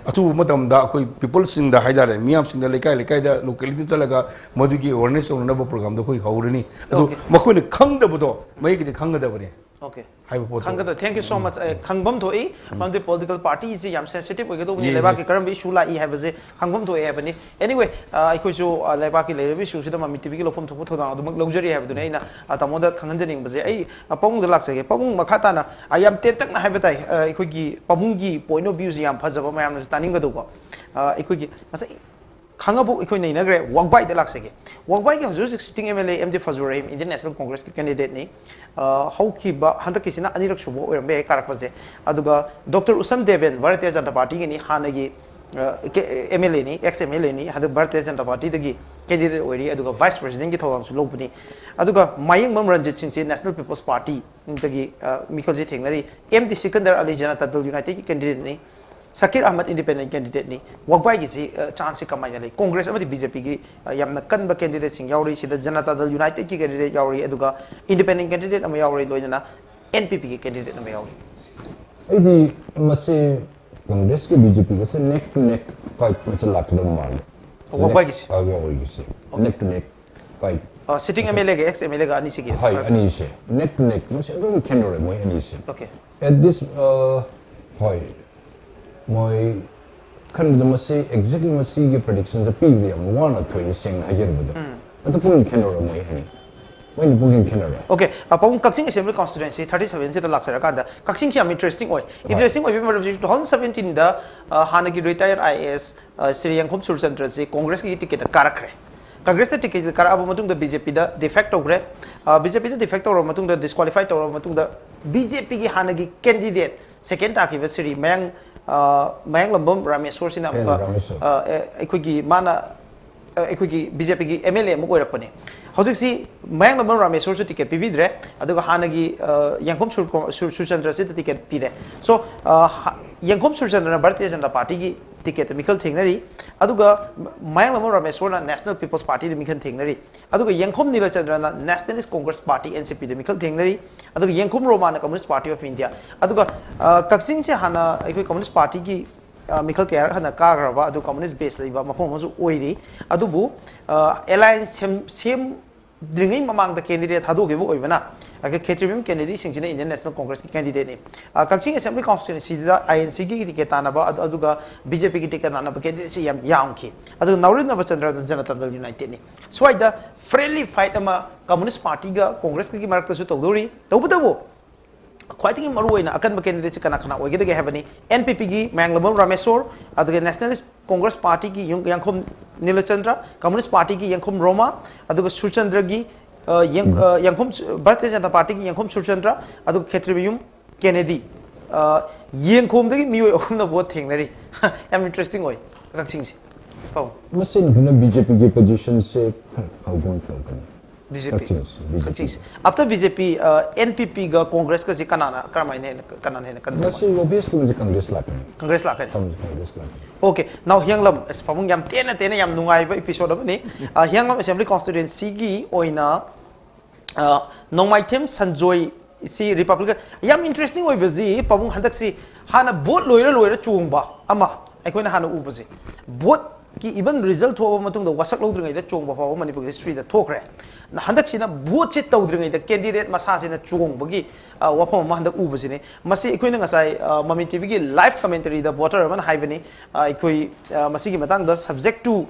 ꯑꯊꯨꯕ ꯃꯇꯝꯗ ꯑꯩꯈꯣꯏ peopleꯁꯤꯡꯗ ꯍꯥꯏꯇꯥꯔꯦ, ꯃꯤꯌꯥꯝꯁꯤꯡꯗ ꯂꯩꯀꯥꯏ ꯂꯩꯀꯥꯏꯗ locality ꯆꯠꯂꯒ ꯃꯗꯨꯒꯤ awareness ꯇꯧꯅꯅꯕ programꯗꯣ ꯑꯩꯈꯣꯏ ꯍꯧꯔꯅꯤ꯫ ꯑꯗꯣ ꯃꯈꯣꯏꯅ ꯈꯪꯗꯕꯗꯣ ꯃꯌꯦꯛꯀꯤꯗꯤ ꯈꯪꯒꯗꯕꯅꯤ꯫ Okay꯫ ꯍꯥꯏꯕ ꯄꯣꯠꯇꯣ꯫ ꯈꯪꯒꯗ-, thank you so much꯫ ꯑꯦ, ꯈꯪꯐꯝ ꯊꯣꯛꯏ, ꯃꯔꯝꯗꯤ political partyꯁꯤ ꯌꯥꯝ sensitiveꯑꯣꯏꯒꯗꯧꯕꯅꯤ꯫ Yes, ꯂꯩꯕꯥꯛꯀꯤ yes꯫ ꯀꯔꯝꯕ issue ꯂꯥꯛꯏ ꯍꯥꯏꯕꯁꯦ ꯈꯪꯐꯝ ꯊꯣꯛꯑꯦ ꯍꯥꯏꯕꯅꯤ꯫ Anyway, ꯑ, ꯑꯩꯈꯣꯏꯁꯨ, ꯑ, ꯂꯩꯕꯥꯛꯀꯤ ꯂꯩꯔꯤꯕ issueꯁꯤꯗ ꯃꯃꯤ TVꯒꯤ ꯂꯧꯐꯝ ꯊꯣꯛꯄ ꯊꯧꯗꯥꯡ ꯑꯗꯨꯃꯛ ꯂꯧꯖꯔꯤ ꯍꯥꯏꯕꯗꯨꯅꯤ ꯑꯩꯅ, ꯑ, ꯇꯥꯃꯣꯗ ꯈꯪꯍꯟꯖꯅꯤꯡꯕꯁꯦ꯫ ꯑꯩ, ꯑ, ꯄꯥꯕꯨꯡꯗ ꯂꯥꯛꯆꯒꯦ꯫ ꯄꯥꯕꯨꯡ, ꯃꯈꯥ ꯇꯥꯅ, ꯑ, ꯌꯥꯝ ꯇꯦꯟꯇꯛꯅ ꯍꯥꯏꯕ ꯇꯥꯏ, ꯑ, ꯑꯩꯈꯣꯏꯒꯤ ꯄꯥꯕꯨꯡꯒꯤ point of viewꯁꯤ ꯌꯥꯝ ꯐꯖꯕ, ꯃꯌꯥꯝꯅꯁꯨ ꯇꯥꯅꯤꯡꯒꯗꯧꯕ꯫ ꯑ, ꯑꯩꯈꯣꯏꯒꯤ ꯉꯁꯥꯏ ꯈꯥꯡꯉꯕꯣꯛ ꯑꯩꯈꯣꯏ ꯅꯩꯅꯈ꯭ꯔꯦ꯫ ꯋꯥꯒꯕꯥꯏꯗ ꯂꯥꯛꯆꯒꯦ꯫ ꯋꯥꯒꯕꯥꯏꯒꯤ ꯍꯧꯖꯤꯛ ꯍꯧꯖꯤꯛ sitting M L A M D Fazlur Rahim Indian National Congress ꯀꯤ candidate ꯅꯤ꯫ ꯑ, ꯍꯧꯈꯤꯕ ꯍꯟꯗꯛꯀꯤꯁꯤꯅ ꯑꯅꯤꯔꯛ ꯁꯨꯕ ꯑꯣꯏꯔꯝꯕ ꯌꯥꯏ ꯀꯥꯔꯛꯄꯁꯦ꯫ ꯑꯗꯨꯒ doctor Usham Deben Bharatiya Janata Party ꯒꯤꯅꯤ, ꯍꯥꯟꯅꯒꯤ, ꯑ, ꯀꯦ-, M L A ꯅꯤ, ex M L A ꯅꯤ, ꯍꯟꯗꯛ Bharatiya Janata Party ꯗꯒꯤ candidate ꯑꯣꯏꯔꯤ, ꯑꯗꯨꯒ vice president ꯀꯤ ꯊꯧꯗꯥꯡꯁꯨ ꯂꯧꯕꯅꯤ꯫ ꯑꯗꯨꯒ ꯃꯥꯌꯦꯡꯕꯝ ꯔꯟꯖꯤꯠ ꯁꯤꯡꯁꯤ National People's Party ꯗꯒꯤ, ꯑ, ꯃꯤꯈꯜꯁꯤ ꯊꯦꯡꯅꯔꯤ꯫ M D Sikandar Ali Janata Dal United ꯀꯤ candidate ꯅꯤ꯫ ꯁꯀꯤꯔ ꯑꯍꯃꯗ independent candidate ꯅꯤ꯫ ꯋꯥꯒꯕꯥꯏꯒꯤꯁꯤ, ꯑ, chance ꯁꯤ ꯀꯃꯥꯏꯅ ꯂꯩ? Congress ꯑꯃꯗꯤ B J P ꯒꯤ, ꯑ, ꯌꯥꯝꯅ ꯀꯟꯕ candidate ꯁꯤꯡ ꯌꯥꯎꯔꯤ꯫ ꯁꯤꯗ Janata Dal United ꯀꯤ candidate ꯌꯥꯎꯔꯤ, ꯑꯗꯨꯒ independent candidate ꯑꯃ ꯌꯥꯎꯔꯤ, ꯂꯣꯏꯅꯅ N P P ꯒꯤ candidate ꯑꯃ ꯌꯥꯎꯔꯤ꯫ ꯑꯩꯗꯤ ꯃꯁꯤ Congress ꯀ B J P ꯒꯁꯦ neck to neck fight ꯃꯁꯤ ꯂꯥꯛꯀꯗꯕ ꯃꯥꯜꯂꯦ꯫ ꯋꯥꯒꯕꯥꯏꯒꯤꯁꯦ? ꯑ, ꯋꯥꯒꯕꯥꯏꯒꯤꯁꯦ꯫ Neck to neck fight꯫ ꯑ, sitting M L A ꯒ ex M L A ꯒ ꯑꯅꯤꯁꯤꯒꯤ? ꯍꯣꯏ, ꯑꯅꯤꯁꯦ꯫ Neck to neck ꯃꯁꯤ ꯑꯗꯨꯝ ꯈꯦꯠꯅꯔꯦ ꯃꯣꯏ ꯑꯅꯤꯁꯦ꯫ Okay. At this, ꯑ, ꯍꯣꯏ, ꯃꯣꯏ ꯈꯟꯕꯗ ꯃꯁꯤ exactly ꯃꯁꯤꯒꯤ prediction ꯁꯦ ꯄꯤꯕꯗ ꯌꯥꯝ ꯋꯥꯅ ꯊꯣꯛꯏ, ꯁꯦꯡꯅ ꯍꯥꯏꯖꯔꯕꯗ꯫ ꯑꯗꯨ ꯄꯨꯡ ꯈꯦꯠꯅꯔꯦ ꯃꯣꯏ ꯑꯅꯤ꯫ ꯃꯣꯏꯅ ꯄꯨꯡ ꯈꯦꯠꯅꯔꯦ꯫ Okay, ꯑ, ꯄꯥꯕꯨꯡ, ꯀꯛꯆꯤꯡ Assembly Constituency thirty seven ꯁꯤꯗ ꯂꯥꯛꯆꯔꯀꯥꯟꯗ, ꯀꯛꯆꯤꯡꯁꯤ ꯌꯥꯝ interesting ꯑꯣꯏ꯫ Interesting ꯑꯣꯏꯕꯒꯤ ꯃꯔꯝꯁꯤ two thousand seventeen ꯗ, ꯑ, ꯍꯥꯟꯅꯒꯤ retired I A S, ꯑ, ꯁ꯭ꯔꯤ ꯌꯦꯡꯈꯣꯝ ꯁꯨꯔꯆꯟꯗ꯭ꯔꯁꯤ Congress ꯀꯤ ticket ꯇ ꯀꯥꯔꯛꯈ꯭ꯔꯦ꯫ Congress ꯇ ticket ꯇ ꯀꯥꯔꯛꯑꯕ ꯃꯇꯨꯡꯗ B J P ꯗ defect ꯇꯧꯈ꯭ꯔꯦ꯫ ꯑ, B J P ꯗ defect ꯇꯧꯔꯕ ꯃꯇꯨꯡꯗ, disqualify ꯇꯧꯔꯕ ꯃꯇꯨꯡꯗ, B J P ꯒꯤ ꯍꯥꯟꯅꯒꯤ candidate second ꯇꯥꯈꯤꯕ ꯁ꯭ꯔꯤ ꯃꯌꯥꯡ, ꯑ, ꯃꯌꯥꯡꯂꯝꯕꯝ ꯔꯥꯃꯦꯁꯣꯔꯁꯤꯅ ꯑꯦ, ꯑꯃꯨꯛꯀ, ꯔꯥꯃꯦꯁꯣꯔ꯫ ꯑ, ꯑꯦ, ꯑꯩꯈꯣꯏꯒꯤ ꯃꯥꯅ, ꯑ, ꯑꯩꯈꯣꯏꯒꯤ B J P ꯒꯤ M L A ꯑꯃꯨꯛ ꯑꯣꯏꯔꯛꯄꯅꯦ꯫ ꯍꯧꯖꯤꯛꯁꯤ ꯃꯌꯥꯡꯂꯝꯕꯝ ꯔꯥꯃꯦꯁꯣꯔꯁꯨ ticket ꯄꯤꯕꯤꯗ꯭ꯔꯦ, ꯑꯗꯨꯒ ꯍꯥꯟꯅꯒꯤ, ꯑ, ꯌꯦꯡꯈꯣꯝ ꯁꯨꯔ-, ꯁꯨꯔ-, ꯁꯨꯔꯆꯟꯗ꯭ꯔꯁꯤꯗ ticket ꯄꯤꯔꯦ꯫ So, ꯑ, ꯍ-, ꯌꯦꯡꯈꯣꯝ ꯁꯨꯔꯆꯟꯗ꯭ꯔꯅ Bharatiya Janata Party ꯒꯤ ticket ꯇ ꯃꯤꯈꯜ ꯊꯦꯡꯅꯔꯤ, ꯑꯗꯨꯒ ꯃꯌꯥꯡꯂꯝꯕꯝ ꯔꯥꯃꯦꯁꯣꯔꯅ National People's Party ꯗ ꯃꯤꯈꯜ ꯊꯦꯡꯅꯔꯤ, ꯑꯗꯨꯒ ꯌꯦꯡꯈꯣꯝ ꯅꯤꯂꯆꯟꯗ꯭ꯔꯅ Nationalist Congress Party, N C P ꯗ ꯃꯤꯈꯜ ꯊꯦꯡꯅꯔꯤ, ꯑꯗꯨꯒ ꯌꯦꯡꯈꯣꯝ ꯔꯣꯃꯥꯅ Communist Party of India꯫ ꯑꯗꯨꯒ, ꯑ, ꯀꯛꯆꯤꯡꯁꯦ ꯍꯥꯟꯅ ꯑꯩꯈꯣꯏ Communist Party ꯒꯤ, ꯑ, ꯃꯤꯈꯜ ꯀꯌꯥꯔꯛ ꯍꯥꯟꯅ ꯀꯥꯈ꯭ꯔꯕ, ꯑꯗꯨ Communist base ꯂꯩꯕ ꯃꯐꯝ ꯑꯃꯁꯨ ꯑꯣꯏꯔꯤ꯫ ꯑꯗꯨꯕꯨ, ꯑ, alliance ꯁꯦꯝ-, ꯁꯦꯝꯗ꯭ꯔꯤꯉꯩ ꯃꯃꯥꯡꯗ candidate ꯊꯥꯗꯣꯛꯈꯤꯕ ꯑꯣꯏꯕꯅ, ꯑꯩꯈꯣꯏ ꯈꯦꯇ꯭ꯔꯤꯕꯝ candidate ꯁꯤꯡꯁꯤꯅ Indian National Congress ꯀꯤ candidate ꯅꯤ꯫ ꯑ, ꯀꯛꯆꯤꯡ Assembly Constituency the I N C ꯒꯤ ticket ꯇꯥꯟꯅꯕ, ꯑꯗꯨ-, ꯑꯗꯨꯒ B J P ꯒꯤ ticket ꯇꯥꯟꯅꯕ candidate ꯁꯤ ꯌꯥꯝ ꯌꯥꯝꯈꯤ꯫ ꯑꯗꯨꯒ ꯅꯥꯎꯔꯦꯝꯅꯕ ꯆꯟꯗ꯭ꯔꯅ Janata Dal United ꯅꯤ꯫ ꯁ꯭ꯋꯥꯏꯗ friendly fight ꯑꯃ Communist Party ꯒ Congress ꯀꯒꯤ ꯃꯔꯛꯇꯁꯨ ꯇꯧꯗꯧꯔꯤ꯫ ꯇꯧꯕꯇꯕꯨ, ꯈ꯭ꯋꯥꯏꯗꯒꯤ ꯃꯔꯨꯑꯣꯏꯅ ꯑꯀꯟꯕ ꯀꯦꯟꯗꯤꯗꯦꯠꯁꯤ ꯀꯅꯥ ꯀꯅꯥ ꯑꯣꯏꯒꯗꯒꯦ ꯍꯥꯏꯕꯅꯤ꯫ ꯑꯦꯟ ꯄꯤ ꯄꯤꯒꯤ ꯃꯌꯥꯡꯂꯝꯕꯝ ꯔꯥꯃꯦꯁꯣꯔ, ꯑꯗꯨꯒ ꯅꯦꯁꯅꯦꯂꯤꯁ ꯀꯣꯡꯒ꯭ꯔꯦꯁ ꯄꯥꯔꯇꯤꯒꯤ ꯌꯨꯝ-, ꯌꯥꯡꯈꯣꯝ ꯅꯤꯂꯆꯟꯗ꯭ꯔ, ꯀꯝꯃꯨꯅꯤꯁ ꯄꯥꯔꯇꯤꯒꯤ ꯌꯥꯡꯈꯣꯝ ꯔꯣꯃꯥ, ꯑꯗꯨꯒ ꯁꯨꯔꯆꯟꯗ꯭ꯔꯒꯤ, ꯑ, ꯌꯦꯡ-, ꯎꯝ꯫ ꯑ, ꯌꯥꯡꯈꯣꯝ ꯁꯨ-, ꯚꯥꯔꯇꯤꯌ ꯖꯅꯇꯥ ꯄꯥꯔꯇꯤꯒꯤ ꯌꯥꯡꯈꯣꯝ ꯁꯨꯔꯆꯟꯗ꯭ꯔ, ꯑꯗꯨꯒ ꯈꯦꯇ꯭ꯔꯤꯃꯌꯨꯝ ꯀꯦꯅꯦꯗꯤ꯫ ꯑ, ꯌꯦꯡꯈꯣꯝꯗꯒꯤ ꯃꯤꯑꯣꯏ ꯑꯍꯨꯝꯅ ꯚꯣꯠ ꯊꯦꯡꯅꯔꯤ꯫ ꯌꯥꯝ ꯏꯟꯇꯔꯦꯁꯇꯤꯡ ꯑꯣꯏ ꯀꯛꯆꯤꯡꯁꯦ꯫ ꯄꯥꯎ꯫ ꯃꯁꯤꯅ ꯍꯦꯟꯅ ꯕꯤ ꯖꯦ ꯄꯤꯒꯤ ꯄꯣꯖꯤꯁꯟꯁꯦ ꯈꯔ ꯐꯕꯒꯨꯝ ꯇꯧꯒꯅꯤ꯫ ꯕꯤ ꯖꯦ ꯄꯤ꯫ ꯀꯛꯆꯤꯡꯁꯤ, ꯕꯤ ꯖꯦ ꯄꯤ꯫ ꯀꯛꯆꯤꯡꯁꯤ꯫ After B J P, N P ꯄꯤꯒ ꯀꯣꯡꯒ꯭ꯔꯦꯁꯀꯁꯤ ꯀꯅꯥꯅ, ꯀꯔꯝꯍꯥꯏꯅ ꯍꯦꯟꯅ, ꯀꯅꯥꯅ ꯍꯦꯟꯅ ꯀꯟꯕ ꯃꯁꯤ ꯑꯣꯕꯤꯌꯁꯂꯤ ꯃꯁꯤ ꯀꯪꯒ꯭ꯔꯦꯁ ꯂꯥꯛꯀꯅꯤ꯫ ꯀꯪꯒ꯭ꯔꯦꯁ ꯂꯥꯛꯀꯅꯤ꯫ ꯀꯪ-, ꯀꯪꯒ꯭ꯔꯦꯁ ꯂꯥꯛꯀꯅꯤ꯫ ꯑꯣꯀꯦ, ꯅꯥꯎ ꯍꯤꯌꯥꯡꯂꯝ, ꯑꯁ, ꯄꯥꯕꯨꯡ ꯌꯥꯝ ꯇꯦꯟꯅ ꯇꯦꯟꯅ ꯌꯥꯝ ꯅꯨꯡꯉꯥꯏꯕ ꯏꯄꯤꯁꯣꯗ ꯑꯃꯅꯤ꯫ ꯑ, ꯍꯤꯌꯥꯡꯂꯝ ꯑꯦꯁꯦꯝꯕ꯭ꯂꯤ ꯀꯣꯟꯁꯇꯤꯇ꯭ꯋꯦꯟꯁꯤꯒꯤ ꯑꯣꯏꯅ, ꯑ, ꯅꯣꯡꯃꯥꯏꯊꯦꯝ ꯁꯟꯖꯣꯏ ꯁꯤ ꯔꯤꯄꯕ꯭ꯂꯤꯀꯟ, ꯌꯥꯝ ꯏꯟꯇꯔꯦꯁꯇꯤꯡ ꯑꯣꯏꯕꯁꯤ ꯄꯥꯕꯨꯡ ꯍꯟꯗꯛꯁꯤ ꯍꯥꯟꯅ ꯚꯣꯠ ꯂꯣꯏꯔ ꯂꯣꯏꯔ ꯆꯣꯡꯕ ꯑꯃ ꯑꯩꯈꯣꯏꯅ ꯍꯥꯟꯅ ꯎꯕꯁꯦ, ꯚꯣꯠꯀꯤ ꯏꯚꯟ ꯔꯤꯖꯜ ꯊꯣꯛꯑꯕ ꯃꯇꯨꯡꯗ ꯋꯥꯁꯛ ꯂꯧꯗ꯭ꯔꯤꯉꯩꯗ ꯆꯣꯡꯕ ꯐꯥꯎꯕ ꯃꯅꯤꯄꯨꯔꯒꯤ ꯍꯤꯁꯇ꯭ꯔꯤꯗ ꯊꯣꯛꯈ꯭ꯔꯦ꯫ ꯍꯟꯗꯛꯁꯤꯅ ꯚꯣꯠꯁꯦ ꯇꯧꯗ꯭ꯔꯤꯉꯩꯗ ꯀꯦꯟꯗꯤꯗꯦꯠ ꯃꯁꯥꯁꯤꯅ ꯆꯣꯡꯕꯒꯤ, ꯑ, ꯋꯥꯐꯝ ꯑꯃ ꯍꯟꯗꯛ ꯎꯕꯁꯤꯅꯤ꯫ ꯃꯁꯤ ꯑꯩꯈꯣꯏꯅ ꯉꯁꯥꯏ, ꯑ, ꯃꯃꯤ ꯇꯤꯚꯤꯒꯤ ꯂꯥꯏꯚ ꯀꯃꯦꯟꯇꯔꯤꯗ ꯚꯣꯇꯔ ꯑꯃꯅ ꯍꯥꯏꯕꯅꯤ, ꯑ, ꯑꯩꯈꯣꯏ, ꯑ, ꯃꯁꯤꯒꯤ ꯃꯇꯥꯡꯗ subject to,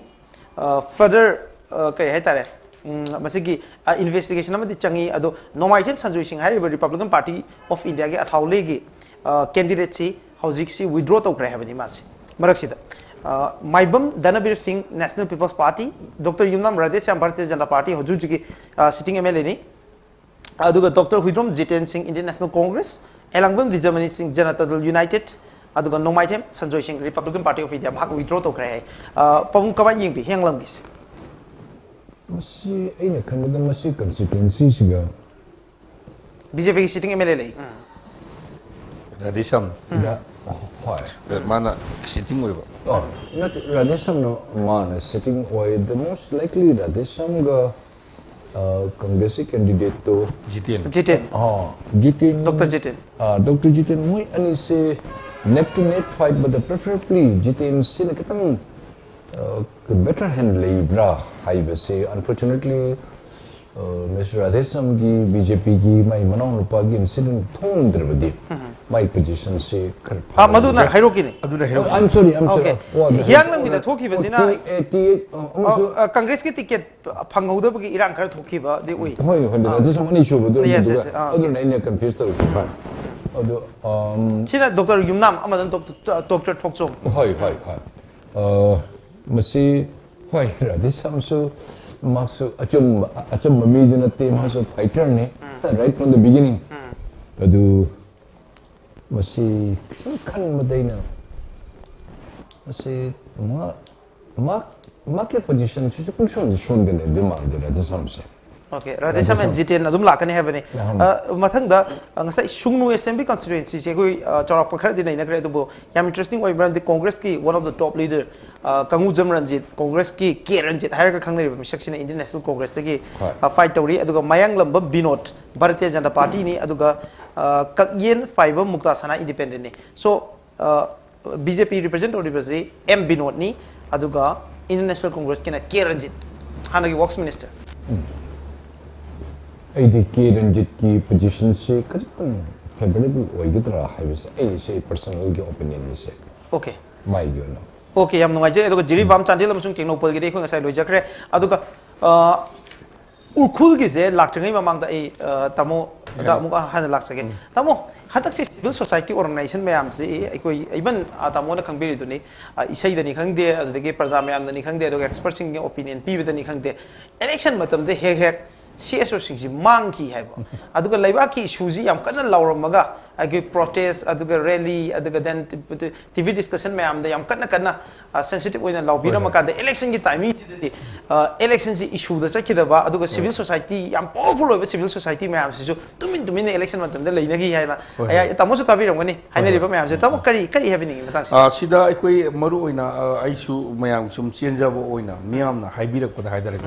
ꯑ, further, ꯑ, ꯀꯔꯤ ꯍꯥꯏꯇꯥꯔꯦ, ꯎꯝ, ꯃꯁꯤꯒꯤ, ꯑ, ꯏꯟꯚꯦꯁꯇꯤꯒꯦꯁꯟ ꯑꯃꯗꯤ ꯆꯪꯉꯤ꯫ ꯑꯗꯣ ꯅꯣꯡꯃꯥꯏꯊꯦꯝ ꯁꯟꯖꯣꯏ ꯁꯤꯡ ꯍꯥꯏꯔꯤꯕ ꯔꯤꯄꯕ꯭ꯂꯤꯀꯟ ꯄꯥꯔꯇꯤ ꯑꯣꯐ ꯏꯟꯗꯤꯌꯥꯒꯤ ꯑꯊꯥꯎꯂꯦꯒꯤ, ꯑ, ꯀꯦꯟꯗꯤꯗꯦꯠꯁꯤ ꯍꯧꯖꯤꯛꯁꯤ ꯋꯤꯗ꯭ꯔꯣ ꯇꯧꯈ꯭ꯔꯦ ꯍꯥꯏꯕꯅꯤ ꯃꯥꯁꯤ꯫ ꯃꯔꯛꯁꯤꯗ, ꯑ, ꯃꯥꯏꯕꯝ ꯙꯅꯕꯤꯔ ꯁꯤꯡ, ꯅꯦꯁꯅꯦꯜ ꯄꯤꯄꯜꯁ ꯄꯥꯔꯇꯤ, ꯗꯣꯛꯇꯔ ꯌꯨꯝꯅꯥꯝ ꯔꯥꯙꯦꯁ꯭ꯌꯥꯝ, ꯚꯥꯔꯇꯤꯌ ꯖꯅꯇꯥ ꯄꯥꯔꯇꯤ, ꯍꯧꯖꯤꯛ ꯍꯧꯖꯤꯛꯀꯤ, ꯑ, ꯁꯤꯇꯤꯡ ꯑꯦꯝ ꯑꯦꯜ ꯑꯦꯅꯤ꯫ ꯑꯗꯨꯒ ꯗꯣꯛꯇꯔ ꯍꯨꯏꯗ꯭ꯔꯣꯝ ꯖꯤꯇꯦꯟ ꯁꯤꯡ, ꯏꯟꯗꯤꯌꯟ ꯅꯦꯁꯅꯦꯜ ꯀꯣꯡꯒ꯭ꯔꯦꯁ, ꯑꯦꯂꯥꯡꯕꯝ ꯗꯤꯖꯃꯅꯤ ꯁꯤꯡ, ꯖꯅꯇꯥ ꯗꯜ ꯌꯨꯅꯥꯏꯇꯦꯗ, ꯑꯗꯨꯒ ꯅꯣꯡꯃꯥꯏꯊꯦꯝ ꯁꯟꯖꯣꯏ ꯁꯤꯡ, ꯔꯤꯄꯕ꯭ꯂꯤꯀꯟ ꯄꯥꯔꯇꯤ ꯑꯣꯐ ꯏꯟꯗꯤꯌꯥ, ꯃꯍꯥꯛ ꯋꯤꯗ꯭ꯔꯣ ꯇꯧꯈ꯭ꯔꯦ ꯍꯥꯏ꯫ ꯑ, ꯄꯥꯕꯨꯡ ꯀꯃꯥꯏꯅ ꯌꯦꯡꯕꯤ ꯍꯤꯌꯥꯡꯂꯝꯒꯤꯁꯦ? ꯃꯁꯤ ꯑꯩꯅ ꯈꯟꯕꯗ ꯃꯁꯤ ꯀꯟꯁꯇꯤꯇ꯭ꯋꯦꯟꯁꯤꯁꯤꯒ ꯕꯤ ꯖꯦ ꯄꯤꯒꯤ ꯁꯤꯇꯤꯡ ꯑꯦꯝ ꯑꯦꯜ ꯑꯦ ꯂꯩ꯫ ꯔꯥꯙꯦꯁ꯭ꯌꯥꯝ꯫ ꯍꯣꯏ꯫ ꯃꯥꯅ ꯁꯤꯇꯤꯡ ꯑꯣꯏꯕ꯫ ꯑ, ꯅꯠꯇꯦ, ꯔꯥꯙꯦꯁ꯭ꯌꯥꯝꯅ ꯃꯥꯅ ꯁꯤꯇꯤꯡ ꯑꯣꯏ꯫ The most likely ꯔꯥꯙꯦꯁ꯭ꯌꯥꯝꯒ, ꯑ, ꯀꯪꯒ꯭ꯔꯦꯁꯀꯤ ꯀꯦꯟꯗꯤꯗꯦꯠꯇꯣ, ꯖꯤꯇꯦꯟ꯫ ꯖꯤꯇꯦꯟ꯫ ꯑ, ꯖꯤꯇꯦꯟ, ꯗꯣꯛꯇꯔ ꯖꯤꯇꯦꯟ꯫ ꯑ, ꯗꯣꯛꯇꯔ ꯖꯤꯇꯦꯟ, ꯃꯣꯏ ꯑꯅꯤꯁꯦ neck to neck fight, but preferably ꯖꯤꯇꯦꯟꯁꯤꯅ ꯈꯤꯇꯪ, ꯑ, better hand ꯂꯩꯕ꯭ꯔꯥ ꯍꯥꯏꯕꯁꯦ, unfortunately, ꯑ, ꯃꯤꯁ ꯔꯥꯙꯦꯁ꯭ꯌꯥꯝꯒꯤ ꯕꯤ ꯖꯦ ꯄꯤꯒꯤ ꯃꯥꯏ ꯃꯅꯥꯎꯅꯨꯄꯥꯒꯤ ꯏꯟꯁꯤꯗꯦꯟ ꯊꯣꯛꯂꯝꯗ꯭ꯔꯕꯗꯤ, ꯃꯥꯏ ꯄꯣꯖꯤꯁꯟꯁꯤ ꯈꯔ ꯑꯥ, ꯃꯗꯨꯅ ꯍꯥꯏꯔꯛꯈꯤꯅꯦ꯫ ꯑꯗꯨꯅ ꯍꯦꯔꯣ I am sorry I am sorry Okay. ꯍꯤꯌꯥꯡꯂꯝꯒꯤꯗ ꯊꯣꯛꯈꯤꯕꯁꯤꯅ ꯑ, ꯑ, ꯀꯪꯒ꯭ꯔꯦꯁꯀꯤ ꯇꯤꯀꯦꯠ ꯐꯪꯍꯧꯗꯕꯒꯤ ꯏꯔꯥꯡ ꯈꯔ ꯊꯣꯛꯈꯤꯕꯗꯤ ꯎꯏ꯫ ꯍꯣꯏꯅꯦ ꯍꯣꯏꯅꯦ ꯑꯗꯨꯁꯨ ꯑꯅꯤꯁꯨꯕꯗꯨ Yes, ꯑꯗꯨꯗꯨꯒ yes, ꯑꯥ, ꯑꯗꯨꯅ ꯑꯩꯅ ꯀꯟꯐ꯭ꯌꯨꯁ ꯇꯧꯔꯤꯁꯦ ꯐꯔꯦ꯫ ꯑꯗꯨ ꯑꯝ, ꯁꯤꯅ ꯗꯣꯛꯇꯔ ꯌꯨꯝꯅꯥꯝ ꯑꯃꯗꯅ ꯗꯣꯛꯇꯔ ꯊꯣꯛꯆꯣꯝ꯫ ꯍꯣꯏ ꯍꯣꯏ ꯍꯣꯏ ꯑ, ꯃꯁꯤ ꯍꯣꯏ ꯔꯥꯙꯦꯁ꯭ꯌꯥꯝꯁꯨ ꯃꯍꯥꯛꯁꯨ ꯑꯆꯨꯝꯕ ꯑꯆꯨꯝꯕ ꯃꯤꯗꯤ ꯅꯠꯇꯦ ꯃꯥꯁꯨ ꯐꯥꯏꯇꯔꯅꯤ right from the beginning꯫ ꯑꯗꯨ ꯃꯁꯤ ꯁꯨꯝ ꯈꯟꯕꯗ ꯑꯩꯅ ꯃꯁꯤ ꯃꯥ ꯃꯥ ꯃꯥꯒꯤ ꯄꯣꯖꯤꯁꯟꯁꯤꯁꯨ ꯄꯨꯡꯁꯣꯟꯗꯤ ꯁꯣꯟꯗꯅꯦ ꯑꯗꯨ ꯃꯥꯟꯗꯦ ꯔꯥꯙꯦꯁ꯭ꯌꯥꯝꯁꯦ꯫ Okay, ꯔꯥꯙꯦꯁ꯭ꯌꯥꯝ ꯑꯦꯟ ꯖꯤꯇꯦꯟ ꯑꯗꯨꯝ ꯂꯥꯛꯀꯅꯤ ꯍꯥꯏꯕꯅꯤ꯫ ꯑ, ꯃꯊꯪꯗ ꯑ, ꯉꯁꯥꯏ ꯁꯨꯡꯅꯨ ꯑꯦꯁꯦꯝꯕ꯭ꯂꯤ ꯀꯟꯁꯇꯤꯇ꯭ꯋꯦꯟꯁꯤꯁꯦ ꯑꯩꯈꯣꯏ ꯑ, ꯆꯥꯎꯔꯥꯛꯄ ꯈꯔꯗꯤ ꯅꯩꯅꯈ꯭ꯔꯦ, ꯑꯗꯨꯕꯨ ꯌꯥꯝ ꯏꯟꯇꯔꯦꯁꯇꯤꯡ ꯑꯣꯏꯕ ꯃꯔꯝꯗꯤ ꯀꯣꯡꯒ꯭ꯔꯦꯁꯀꯤ one of the top leader ꯀꯪꯒꯨꯖꯝ Ranjit, ꯀꯣꯡꯒ꯭ꯔꯦꯁꯀꯤ ꯀꯦ ꯔꯟꯖꯤꯠ ꯍꯥꯏꯔꯒ ꯈꯪꯅꯔꯤꯕ ꯃꯤꯁꯛꯁꯤꯅ ꯏꯟꯗꯤꯌꯟ ꯅꯦꯁꯅꯦꯜ ꯀꯣꯡꯒ꯭ꯔꯦꯁꯇꯒꯤ ꯍꯣꯏ꯫ ꯐꯥꯏꯠ ꯇꯧꯔꯤ, ꯑꯗꯨꯒ ꯃꯌꯥꯡꯂꯝꯕꯝ ꯕꯤꯅꯣꯗ ꯚꯥꯔꯇꯤꯌ ꯖꯅꯇꯥ ꯄꯥꯔꯇꯤꯅꯤ, ꯑꯗꯨꯒ ꯑ, ꯀꯛꯌꯦꯟ ꯐꯥꯏꯕꯝ ꯃꯨꯛꯇꯥ ꯁꯅꯥ ꯏꯟꯗꯤꯄꯦꯟꯗꯦꯟꯅꯤ꯫ So ꯕꯤ ꯖꯦ ꯄꯤ ꯔꯤꯄ꯭ꯔꯖꯦꯟ ꯇꯧꯔꯤꯕꯁꯤ ꯑꯦꯝ ꯕꯤꯅꯣꯗꯅꯤ, ꯑꯗꯨꯒ ꯏꯟꯗꯤꯌꯟ ꯅꯦꯁꯅꯦꯜ ꯀꯣꯡꯒ꯭ꯔꯦꯁꯀꯤꯅ ꯀꯦ ꯔꯟꯖꯤꯠ, ꯍꯥꯟꯅꯒꯤ ꯋꯥꯛꯁ ꯃꯤꯅꯤꯁꯇꯔ꯫ ꯑꯩꯗꯤ ꯀꯦ ꯔꯟꯖꯤꯠꯀꯤ ꯄꯣꯖꯤꯁꯟꯁꯤ ꯈꯖꯤꯛꯇꯪ ꯐꯦꯕꯔꯦꯕꯜ ꯑꯣꯏꯒꯗ꯭ꯔꯥ ꯍꯥꯏꯕꯁꯦ ꯑꯩꯁꯦ ꯄꯔꯁꯅꯦꯜꯒꯤ ꯑꯣꯄꯤꯅꯤꯌꯟꯅꯤꯁꯦ Okay, ꯃꯥꯏꯒꯤ ꯑꯣꯏꯅ꯫ Okay, ꯌꯥꯝ ꯅꯨꯡꯉꯥꯏꯖꯩ꯫ ꯑꯗꯨꯒ ꯖꯤꯔꯤꯕꯥꯝ, ꯆꯥꯟꯗꯦꯜ ꯑꯃꯁꯨꯡ ꯇꯦꯡꯅꯧꯄꯜꯒꯤꯗꯤ ꯑꯩꯈꯣꯏ ꯉꯁꯥꯏ ꯂꯣꯏꯖꯈ꯭ꯔꯦ꯫ ꯑꯗꯨꯒ ꯑ, ꯎꯈ꯭ꯔꯨꯜꯒꯤꯁꯦ ꯂꯥꯛꯇ꯭ꯔꯤꯉꯩ ꯃꯃꯥꯡꯗ ꯑꯩ ꯑ, ꯇꯥꯃꯣꯗ ꯑꯃꯨꯛ ꯍꯥꯟꯅ ꯂꯥꯛꯆꯒꯦ꯫ ꯇꯥꯃꯣ, ꯍꯟꯗꯛꯁꯤ ꯁꯤꯚꯤꯜ ꯁꯣꯁꯥꯏꯇꯤ ꯑꯣꯔꯒꯅꯥꯏꯖꯦꯁꯟ ꯃꯌꯥꯝꯁꯤ ꯑꯩꯈꯣꯏ ꯏꯚꯟ ꯇꯥꯃꯣꯅ ꯈꯪꯕꯤꯔꯤꯗꯨꯅꯤ, ꯑ, ꯏꯁꯩꯗꯅꯤ ꯈꯪꯗꯦ, ꯑꯗꯨꯗꯒꯤ ꯄ꯭ꯔꯖꯥ ꯃꯌꯥꯝꯗꯅꯤ ꯈꯪꯗꯦ, ꯑꯗꯨꯒ ꯑꯦꯛꯁꯄꯔꯠꯁꯤꯡꯒꯤ ꯑꯣꯄꯤꯅꯤꯌꯟ ꯄꯤꯕꯗꯅꯤ ꯈꯪꯗꯦ, ꯏꯂꯦꯛꯁꯟ ꯃꯇꯝꯗ ꯍꯦꯛ ꯍꯦꯛ ꯁꯤ ꯑꯦꯁ ꯑꯣꯁꯤꯡꯁꯤ ꯃꯥꯡꯈꯤ ꯍꯥꯏꯕ, ꯑꯗꯨꯒ ꯂꯩꯕꯥꯛꯀꯤ ꯏꯁꯨꯁꯤ ꯌꯥꯝ ꯀꯟꯅ ꯂꯥꯎꯔꯝꯃꯒ ꯑꯩꯈꯣꯏ ꯄ꯭ꯔꯣꯇꯦꯁ, ꯑꯗꯨꯒ ꯔꯦꯂꯤ, ꯑꯗꯨꯒ ꯗꯦꯟ ꯇꯤ ꯚꯤ ꯗꯤꯁꯀꯁꯟ ꯃꯌꯥꯝꯗ ꯌꯥꯝ ꯀꯟꯅ ꯀꯟꯅ ꯁꯦꯟꯁꯤꯇꯤꯚ ꯑꯣꯏꯅ ꯂꯥꯎꯕꯤꯔꯝꯃ ꯀꯥꯟꯗ ꯏꯂꯦꯛꯁꯟꯒꯤ ꯇꯥꯏꯃꯤꯡꯁꯤꯗꯗꯤ ꯏꯂꯦꯛꯁꯟꯁꯤ ꯏꯁꯨꯗ ꯆꯠꯈꯤꯗꯕ, ꯑꯗꯨꯒ ꯁꯤꯚꯤꯜ ꯁꯣꯁꯥꯏꯇꯤ, ꯌꯥꯝ ꯄꯥꯋꯔꯐꯨꯜ ꯑꯣꯏꯕ ꯁꯤꯚꯤꯜ ꯁꯣꯁꯥꯏꯇꯤ ꯃꯌꯥꯝꯁꯤꯁꯨ ꯇꯨꯃꯤꯟ ꯇꯨꯃꯤꯟꯅ ꯏꯂꯦꯛꯁꯟ ꯃꯇꯝꯗ ꯂꯩꯅꯈꯤ ꯍꯥꯏꯅ꯫ ꯍꯣꯏ, ꯑꯩ, ꯍꯣꯏ꯫ ꯇꯥꯃꯣꯁꯨ ꯇꯥꯕꯤꯔꯝꯒꯅꯤ ꯍꯥꯏꯅꯔꯤꯕ ꯃꯌꯥꯝꯁꯦ꯫ ꯇꯥꯃꯣ, ꯀꯔꯤ ꯀꯔꯤ ꯍꯥꯏꯕꯤꯅꯤꯡꯉꯤ ꯃꯇꯥꯡꯁꯤꯗ? ꯑ, ꯁꯤꯗ ꯑꯩꯈꯣꯏ ꯃꯔꯨ ꯑꯣꯏꯅ ꯑ, ꯑꯩꯁꯨ ꯃꯌꯥꯝ ꯁꯨꯝ ꯆꯦꯟꯖꯕ ꯑꯣꯏꯅ ꯃꯤꯌꯥꯝꯅ ꯍꯥꯏꯕꯤꯔꯛꯄꯗ ꯍꯥꯏꯇꯥꯔꯦꯀꯣ꯫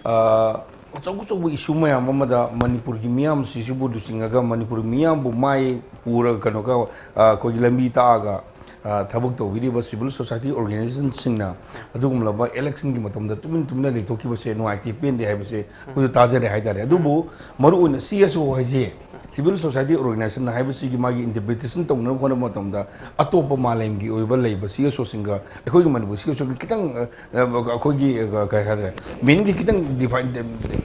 ꯑ, ꯑꯆꯧ ꯑꯆꯧꯕ ꯏꯁꯨ ꯃꯌꯥꯝ ꯑꯃꯗ ꯃꯅꯤꯄꯨꯔꯒꯤ ꯃꯤꯌꯥꯝꯁꯤꯁꯤꯕꯨ ꯂꯨꯆꯤꯡꯉꯒ ꯃꯅꯤꯄꯨꯔꯒꯤ ꯃꯤꯌꯥꯝꯕꯨ ꯃꯥꯏ ꯄꯨꯔꯒ ꯀꯩꯅꯣꯒ ꯑ, ꯑꯩꯈꯣꯏꯒꯤ ꯂꯝꯕꯤ ꯇꯥꯛꯑꯒ ꯑ, ꯊꯕꯛ ꯇꯧꯕꯤꯔꯤꯕ civil society organizationꯁꯤꯡꯅ ꯑꯗꯨꯒꯨꯝꯂꯕ electionꯒꯤ ꯃꯇꯝꯗ ꯇꯨꯃꯤꯟ ꯇꯨꯃꯤꯟꯅ ꯂꯩꯊꯣꯛꯈꯤꯕꯁꯦ ꯅꯨꯡꯉꯥꯏꯇꯦ, ꯄꯦꯟꯗꯦ ꯍꯥꯏꯕꯁꯦ ꯑꯩꯈꯣꯏꯁꯨ ꯇꯥꯖꯔꯦ ꯍꯥꯏꯇꯥꯔꯦ꯫ ꯑꯗꯨꯕꯨ ꯃꯔꯨꯑꯣꯏꯅ C S O ꯍꯥꯏꯁꯦ, civil society organization ꯍꯥꯏꯕꯁꯤꯒꯤ ꯃꯥꯒꯤ interpretation ꯇꯧꯅꯕ ꯍꯣꯠꯅꯕ ꯃꯇꯝꯗ ꯑꯇꯣꯞꯄ ꯃꯥꯂꯦꯝꯒꯤ ꯑꯣꯏꯕ ꯂꯩꯕ C S Oꯁꯤꯡꯒ ꯑꯩꯈꯣꯏꯒꯤ ꯃꯅꯤꯄꯨꯔ C S Oꯒꯤ ꯈꯤꯇꯪ, ꯑ, ꯑ, ꯑꯩꯈꯣꯏꯒꯤ, ꯑ, ꯀꯩ ꯍꯥꯏꯇꯥꯔꯦ, meaningꯒꯤ ꯈꯤꯇꯪ define,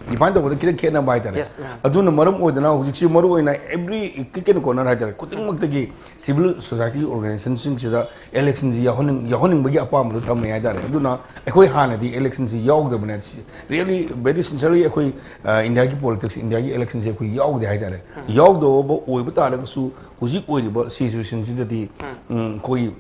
define ꯇꯧꯕꯗ ꯈꯤꯇꯪ ꯈꯦꯠꯅꯕ ꯍꯥꯏꯇꯥꯔꯦ꯫ Yes, ma'am. ꯑꯗꯨꯅ ꯃꯔꯝ ꯑꯣꯏꯗꯅ ꯍꯧꯖꯤꯛꯁꯤ ꯃꯔꯨꯑꯣꯏꯅ every ꯀꯤꯛ ꯑꯦꯟ ꯀꯣꯔꯅꯔ ꯍꯥꯏꯇꯥꯔꯦ, ꯈꯨꯗꯤꯡꯃꯛꯇꯒꯤ civil society organizationꯁꯤꯡꯁꯤꯗ electionꯁꯤ ꯌꯥꯎꯍꯟꯅꯤꯡ-, ꯌꯥꯎꯍꯟꯅꯤꯡꯕꯒꯤ ꯑꯄꯥꯝꯕꯗꯣ ꯊꯝꯃꯦ ꯍꯥꯏꯇꯥꯔꯦ꯫ ꯑꯗꯨꯅ ꯑꯩꯈꯣꯏ ꯍꯥꯟꯅꯗꯤ electionꯁꯤ ꯌꯥꯎꯗꯕꯅꯦ꯫ Really, very sincerely, ꯑꯩꯈꯣꯏ, ꯑ, ꯏꯟꯗꯤꯌꯥꯒꯤ politics, ꯏꯟꯗꯤꯌꯥꯒꯤ electionꯁꯤ ꯑꯩꯈꯣꯏ ꯌꯥꯎꯗꯦ ꯍꯥꯏꯇꯥꯔꯦ꯫ ꯌꯥꯎꯗꯕ ꯑꯣꯏꯕ ꯇꯥꯔꯒꯁꯨ ꯍꯧꯖꯤꯛ ꯑꯣꯏꯔꯤꯕ situationꯁꯤꯗꯗꯤ, ꯎꯝ, ꯑꯩꯈꯣꯏ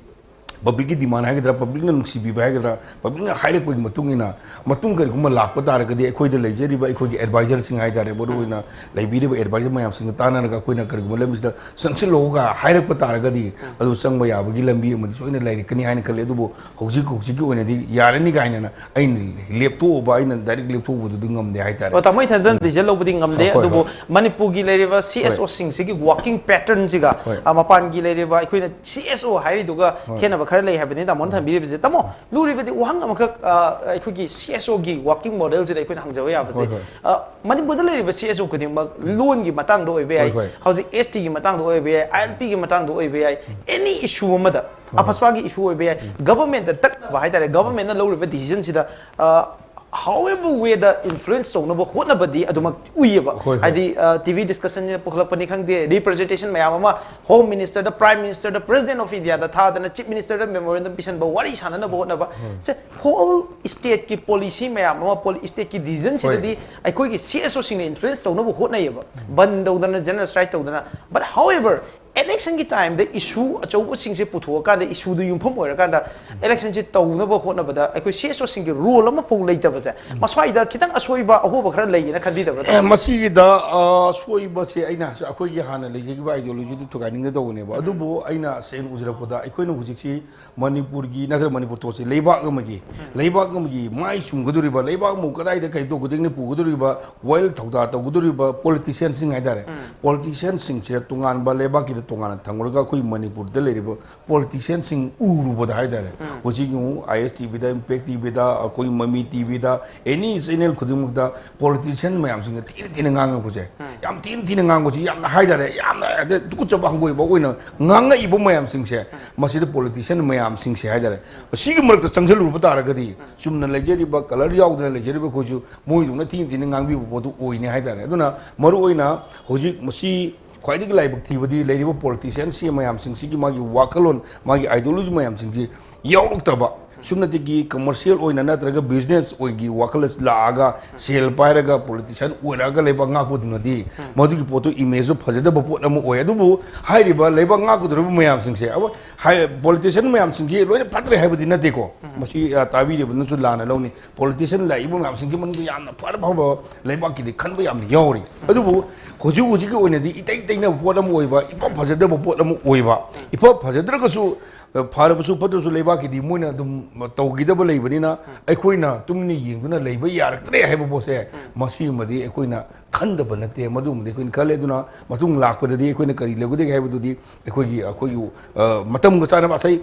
publicꯀꯤ demand ꯍꯥꯏꯒꯗ꯭ꯔꯥ, publicꯅ ꯅꯨꯡꯁꯤꯕꯤꯕ ꯍꯥꯏꯒꯗ꯭ꯔꯥ, publicꯅ ꯍꯥꯏꯔꯛꯄꯒꯤ ꯃꯇꯨꯡ ꯏꯟꯅ ꯃꯇꯨꯡ ꯀꯔꯤꯒꯨꯝꯕ ꯂꯥꯛꯄ ꯇꯥꯔꯒꯗꯤ ꯑꯩꯈꯣꯏꯗ ꯂꯩꯖꯔꯤꯕ ꯑꯩꯈꯣꯏꯒꯤ advisorꯁꯤꯡ ꯍꯥꯏꯇꯥꯔꯦ, ꯃꯔꯨꯑꯣꯏꯅ ꯂꯩꯕꯤꯔꯤꯕ advisor ꯃꯌꯥꯝꯁꯤꯡꯒ ꯇꯥꯟꯅꯔꯒ ꯑꯩꯈꯣꯏꯅ ꯀꯔꯤꯒꯨꯝꯕ ꯂꯝꯕꯤꯁꯤꯗ ꯆꯪꯁꯤꯜꯂꯛꯎꯒ ꯍꯥꯏꯔꯛꯄ ꯇꯥꯔꯒꯗꯤ ꯑꯗꯨ ꯆꯪꯕ ꯌꯥꯕꯒꯤ ꯂꯝꯕꯤ ꯑꯃꯗꯤ ꯁꯣꯏꯅ ꯂꯩꯔꯛꯀꯅꯤ ꯍꯥꯏꯅ ꯈꯜꯂꯤ꯫ ꯑꯗꯨꯕꯨ ꯍꯧꯖꯤꯛ, ꯍꯧꯖꯤꯛꯀꯤ ꯑꯣꯏꯅꯗꯤ ꯌꯥꯔꯅꯤ ꯀꯥꯏꯅ ꯑꯩꯅ ꯂꯦꯞꯊꯣꯛꯎꯕ, ꯑꯩꯅ direct ꯂꯦꯞꯊꯣꯛꯎꯕꯗꯨꯗꯤ ꯉꯝꯗꯦ ꯍꯥꯏꯇꯥꯔꯦ꯫ ꯑꯣ, ꯇꯥꯃꯣ, ꯏꯊꯟꯇꯅ decision ꯂꯧꯕꯗꯤ ꯉꯝꯗꯦ꯫ ꯍꯣꯏ, ꯑꯗꯨꯕꯨ ꯍꯣꯏ꯫ ꯃꯅꯤꯄꯨꯔꯒꯤ ꯂꯩꯔꯤꯕ C S Oꯁꯤꯡꯁꯤꯒꯤ working patternꯁꯤꯒ, ꯍꯣꯏ꯫ ꯑ, ꯃꯄꯥꯟꯒꯤ ꯂꯩꯔꯤꯕ ꯑꯩꯈꯣꯏꯅ C S O ꯍꯥꯏꯔꯤꯗꯨꯒ ꯍꯣꯏ꯫ ꯈꯦꯠꯅꯕ ꯈꯔ ꯂꯩ ꯍꯥꯏꯕꯅꯤ ꯇꯥꯃꯣꯅ ꯊꯝꯕꯤꯔꯤꯕꯁꯦ꯫ ꯇꯥꯃꯣ, ꯂꯨꯔꯤꯕꯗꯤ ꯋꯥꯍꯪ ꯑꯃꯈꯛ, ꯑ, ꯑꯩꯈꯣꯏꯒꯤ C S Oꯒꯤ working modelꯁꯤꯗ ꯑꯩꯈꯣꯏꯅ ꯍꯪꯖꯕ ꯌꯥꯕꯁꯦ, ꯍꯣꯏ, ꯍꯣꯏ꯫ ꯑ, ꯃꯅꯤꯄꯨꯔꯗ ꯂꯩꯔꯤꯕ C S O ꯈꯨꯗꯤꯡꯃꯛ ꯂꯣꯟꯒꯤ ꯃꯇꯥꯡꯗ ꯑꯣꯏꯕ ꯌꯥꯏ, ꯍꯣꯏ, ꯍꯣꯏ꯫ ꯍꯧꯖꯤꯛ S Tꯒꯤ ꯃꯇꯥꯡꯗ ꯑꯣꯏꯕ ꯌꯥꯏ, I L Pꯒꯤ ꯃꯇꯥꯡꯗ ꯑꯣꯏꯕ ꯌꯥꯏ, any issue ꯑꯃꯗ, ꯑꯐꯁꯄꯥꯒꯤ issue ꯑꯣꯏꯕ ꯌꯥꯏ, governmentꯇ ꯇꯛꯅꯕ ꯍꯥꯏꯇꯥꯔꯦ, governmentꯅ ꯂꯧꯔꯤꯕ decisionꯁꯤꯗ, ꯑ, however wayꯗ influence ꯇꯧꯅꯕ ꯍꯣꯠꯅꯕꯗꯤ ꯑꯗꯨꯃꯛ ꯎꯏꯌꯦꯕ꯫ ꯍꯣꯏ, ꯍꯣꯏ꯫ ꯍꯥꯏꯗꯤ, ꯑ, T V discussionꯁꯤꯅ ꯄꯨꯈꯠꯂꯛꯄꯅꯤ ꯈꯪꯗꯦ, representation ꯃꯌꯥꯝ ꯑꯃ Home Ministerꯗ, Prime Ministerꯗ, President of Indiaꯗ ꯊꯥꯗꯅ Chief Ministerꯗ memorandum ꯄꯤꯁꯟꯕ, ꯋꯥꯔꯤ ꯁꯥꯟꯅꯅꯕ ꯍꯣꯠꯅꯕ꯫ ꯁꯦ, whole stateꯀꯤ policy ꯃꯌꯥꯝ ꯑꯃ, poli-, stateꯀꯤ decisionꯁꯤꯗꯗꯤ ꯍꯣꯏ꯫ ꯑꯩꯈꯣꯏꯒꯤ C S Oꯁꯤꯡꯅ influence ꯇꯧꯅꯕ ꯍꯣꯠꯅꯩꯌꯦꯕ, ꯕꯟ ꯇꯧꯗꯅ, general strike ꯇꯧꯗꯅ꯫ But however, electionꯒꯤ timeꯗ issue ꯑꯆꯧꯕꯁꯤꯡꯁꯦ ꯄꯨꯊꯣꯛꯑꯀꯥꯟꯗ, issueꯗꯨ ꯌꯨꯝꯐꯝ ꯑꯣꯏꯔꯀꯥꯟꯗ electionꯁꯦ ꯇꯧꯅꯕ ꯍꯣꯠꯅꯕꯗ ꯑꯩꯈꯣꯏ C S Oꯁꯤꯡꯒꯤ role ꯑꯃꯐꯥꯎ ꯂꯩꯇꯕꯁꯦ, ꯃꯁ꯭ꯋꯥꯏꯗ ꯈꯤꯇꯪ ꯑꯁꯣꯏꯕ ꯑꯍꯣꯕ ꯈꯔ ꯂꯩꯌꯦꯅ ꯈꯟꯕꯤꯗꯕ꯭ꯔꯥ? ꯑꯦ, ꯃꯁꯤꯒꯤꯗ, ꯑ, ꯁꯣꯏꯕꯁꯦ ꯑꯩꯅ ꯍꯥꯏꯁꯦ ꯑꯩꯈꯣꯏꯒꯤ ꯍꯥꯟꯅ ꯂꯩꯖꯈꯤꯕ ideologyꯗꯨ ꯊꯨꯒꯥꯏꯅꯤꯡꯗ ꯇꯧꯕꯅꯦꯕ꯫ ꯑꯗꯨꯕꯨ ꯑꯩꯅ ꯁꯦꯡꯅ ꯎꯖꯔꯛꯄꯗ ꯑꯩꯈꯣꯏꯅ ꯍꯧꯖꯤꯛꯁꯤ ꯃꯅꯤꯄꯨꯔꯒꯤ ꯅꯠꯇ꯭ꯔꯒ ꯃꯅꯤꯄꯨꯔ ꯊꯣꯛꯁꯤ ꯂꯩꯕꯥꯛ ꯑꯃꯒꯤ, ꯂꯩꯕꯥꯛ ꯑꯃꯒꯤ ꯃꯥꯏ ꯆꯨꯝꯒꯗꯧꯔꯤꯕ, ꯂꯩꯕꯥꯛ ꯑꯃꯕꯨ ꯀꯗꯥꯏꯗ ꯀꯩ ꯇꯧꯒꯗꯣꯏꯅꯣ ꯄꯨꯒꯗꯧꯔꯤꯕ, ꯋꯥꯌꯦꯜ ꯊꯧꯗꯥ ꯇꯧꯒꯗꯧꯔꯤꯕ politicianꯁꯤꯡ ꯍꯥꯏꯇꯥꯔꯦ, politicianꯁꯤꯡꯁꯦ ꯇꯣꯉꯥꯟꯕ ꯂꯩꯕꯥꯛꯀꯤꯗ ꯇꯣꯉꯥꯟꯅ ꯊꯝꯈ꯭ꯔꯒ ꯑꯩꯈꯣꯏ ꯃꯅꯤꯄꯨꯔꯗ ꯂꯩꯔꯤꯕ ꯄꯣꯂꯤꯇꯤꯁꯤꯌꯥꯟꯁꯤꯡ ꯎꯔꯨꯕꯗ ꯍꯥꯏꯇꯥꯔꯦ, ꯍꯧꯖꯤꯛ ꯌꯦꯡꯉꯨ, ꯑꯥꯏ ꯑꯦꯁ ꯇꯤ ꯚꯤꯗ, ꯏꯝꯄꯦꯛ ꯇꯤ ꯚꯤꯗ, ꯑꯩꯈꯣꯏ ꯃꯃꯤ ꯇꯤ ꯚꯤꯗ, ꯑꯦꯅꯤ ꯆꯦꯅꯦꯜ ꯈꯨꯗꯤꯡꯃꯛꯇ ꯄꯣꯂꯤꯇꯤꯁꯤꯌꯥꯟ ꯃꯌꯥꯝꯁꯤꯡꯅ ꯊꯤꯅ ꯊꯤꯅ ꯉꯥꯡꯉꯛꯄꯁꯦ, ꯌꯥꯝ ꯊꯤꯅ ꯊꯤꯅ ꯉꯥꯡꯕꯁꯤ, ꯌꯥꯝꯅ ꯍꯥꯏꯇꯥꯔꯦ, ꯌꯥꯝꯅ ꯍꯦꯛꯇ ꯇꯨꯀꯠꯆꯕ ꯍꯪꯒꯣꯏꯕ ꯑꯣꯏꯅ ꯉꯥꯡꯉꯛꯏꯕ ꯃꯌꯥꯝꯁꯤꯡꯁꯦ, ꯃꯁꯤꯗ ꯄꯣꯂꯤꯇꯤꯁꯤꯌꯥꯟ ꯃꯌꯥꯝꯁꯤꯡꯁꯦ ꯍꯥꯏꯇꯥꯔꯦ, ꯁꯤꯒꯤ ꯃꯔꯛꯇ ꯆꯪꯁꯤꯜꯂꯨꯕ ꯇꯥꯔꯒꯗꯤ, ꯆꯨꯝꯅ ꯂꯩꯖꯔꯤꯕ, ꯀꯂꯔ ꯌꯥꯎꯗꯅ ꯂꯩꯖꯔꯤꯕ ꯑꯩꯈꯣꯏꯁꯨ ꯃꯣꯏꯗꯧꯅ ꯊꯤꯅ ꯊꯤꯅ ꯉꯥꯡꯕꯤꯕ ꯄꯣꯠꯇꯨ ꯑꯣꯏꯅꯤ ꯍꯥꯏꯇꯥꯔꯦ꯫ ꯑꯗꯨꯅ ꯃꯔꯨꯑꯣꯏꯅ ꯍꯧꯖꯤꯛ ꯃꯁꯤ ꯈ꯭ꯋꯥꯏꯗꯒꯤ ꯂꯥꯏꯕꯛ ꯊꯤꯕꯗꯤ ꯂꯩꯔꯤꯕ ꯄꯣꯂꯤꯇꯤꯁꯤꯌꯥꯟꯁꯤ ꯃꯌꯥꯝꯁꯤꯡꯁꯤꯒꯤ ꯃꯥꯒꯤ ꯋꯥꯈꯜꯂꯣꯟ, ꯃꯥꯒꯤ ꯑꯥꯏꯗꯤꯌꯣꯂꯣꯖꯤ ꯃꯌꯥꯝꯁꯤꯡꯁꯤ ꯌꯥꯎꯔꯛꯇꯕ, ꯁꯨꯞꯅꯇꯒꯤ ꯀꯃꯔꯁꯤꯌꯦꯜ ꯑꯣꯏꯅ ꯅꯠꯇ꯭ꯔꯒ ꯕꯤꯖꯤꯅꯦꯁ ꯑꯣꯏꯒꯤ ꯋꯥꯈꯜ ꯂꯥꯛꯑꯒ, ꯁꯦꯜ ꯄꯥꯏꯔꯒ ꯄꯣꯂꯤꯇꯤꯁꯤꯌꯥꯟ ꯑꯣꯏꯔꯛꯑꯒ ꯂꯩꯕꯥꯛ ꯉꯥꯛꯄꯗꯨꯅꯗꯤ ꯃꯗꯨꯒꯤ ꯄꯣꯠꯇꯨ ꯏꯃꯦꯖꯇꯨ ꯐꯖꯗꯕ ꯄꯣꯠ ꯑꯃ ꯑꯣꯏ꯫ ꯑꯗꯨꯕꯨ ꯍꯥꯏꯔꯤꯕ ꯂꯩꯕꯥꯛ ꯉꯥꯛꯀꯗꯧꯔꯤꯕ ꯃꯌꯥꯝꯁꯤꯡꯁꯦ, ꯑꯕ-, ꯍꯥꯏ-, ꯄꯣꯂꯤꯇꯤꯁꯤꯌꯥꯟ ꯃꯌꯥꯝꯁꯤꯡꯁꯤ ꯂꯣꯏꯅ ꯐꯠꯇ꯭ꯔꯦ ꯍꯥꯏꯕꯗꯤ ꯅꯠꯇꯦꯀꯣ꯫ ꯃꯁꯤ, ꯑ, ꯇꯥꯕꯤꯔꯤꯕꯅꯁꯨ ꯂꯥꯟꯅ ꯂꯧꯅꯤ꯫ ꯄꯣꯂꯤꯇꯤꯁꯤꯌꯥꯟ ꯂꯥꯛꯏꯕ ꯃꯌꯥꯝꯁꯤꯡꯁꯤ ꯃꯅꯨꯡꯗ ꯌꯥꯝꯅ ꯐꯔ ꯐꯕ ꯂꯩꯕꯥꯛꯀꯤꯗꯤ ꯈꯟꯕ ꯌꯥꯝꯅ ꯌꯥꯎꯔꯤ꯫ ꯑꯗꯨꯕꯨ ꯍꯧꯖꯤꯛ ꯍꯧꯖꯤꯛꯀꯤ ꯑꯣꯏꯅꯗꯤ ꯏꯇꯩ ꯇꯩꯅꯕ ꯄꯣꯠ ꯑꯃ ꯑꯣꯏꯕ, ꯏꯐ ꯐꯖꯗꯕ ꯄꯣꯠ ꯑꯃ ꯑꯣꯏꯕ, ꯏꯐ ꯐꯖꯗ꯭ꯔꯒꯁꯨ, ꯑ, ꯐꯔꯕꯁꯨ ꯐꯠꯇ꯭ꯔꯁꯨ ꯂꯩꯕꯥꯛꯀꯤꯗꯤ ꯃꯣꯏꯅ ꯑꯗꯨꯝ ꯇꯧꯈꯤꯗꯕ ꯂꯩꯕꯅꯤꯅ ꯑꯩꯈꯣꯏꯅ ꯇꯨꯃꯤꯟꯅ ꯌꯦꯡꯗꯨꯅ ꯂꯩꯕ ꯌꯥꯔꯛꯇ꯭ꯔꯦ ꯍꯥꯏꯕ ꯄꯣꯠꯁꯦ, ꯃꯁꯤꯃꯗꯤ ꯑꯩꯈꯣꯏꯅ ꯈꯟꯗꯕ ꯅꯠꯇꯦ, ꯃꯗꯨꯃꯗꯤ ꯑꯩꯈꯣꯏꯅ ꯈꯜꯂꯦ꯫ ꯑꯗꯨꯅ ꯃꯇꯨꯡ ꯂꯥꯛꯄꯗꯗꯤ ꯑꯩꯈꯣꯏꯅ ꯀꯔꯤ ꯂꯧꯒꯗꯒꯦ ꯍꯥꯏꯕꯗꯨꯗꯤ ꯑꯩꯈꯣꯏꯒꯤ, ꯑꯩꯈꯣꯏꯒꯤ, ꯑ, ꯃꯇꯝꯒ ꯆꯥꯟꯅꯕ ꯉꯁꯥꯏ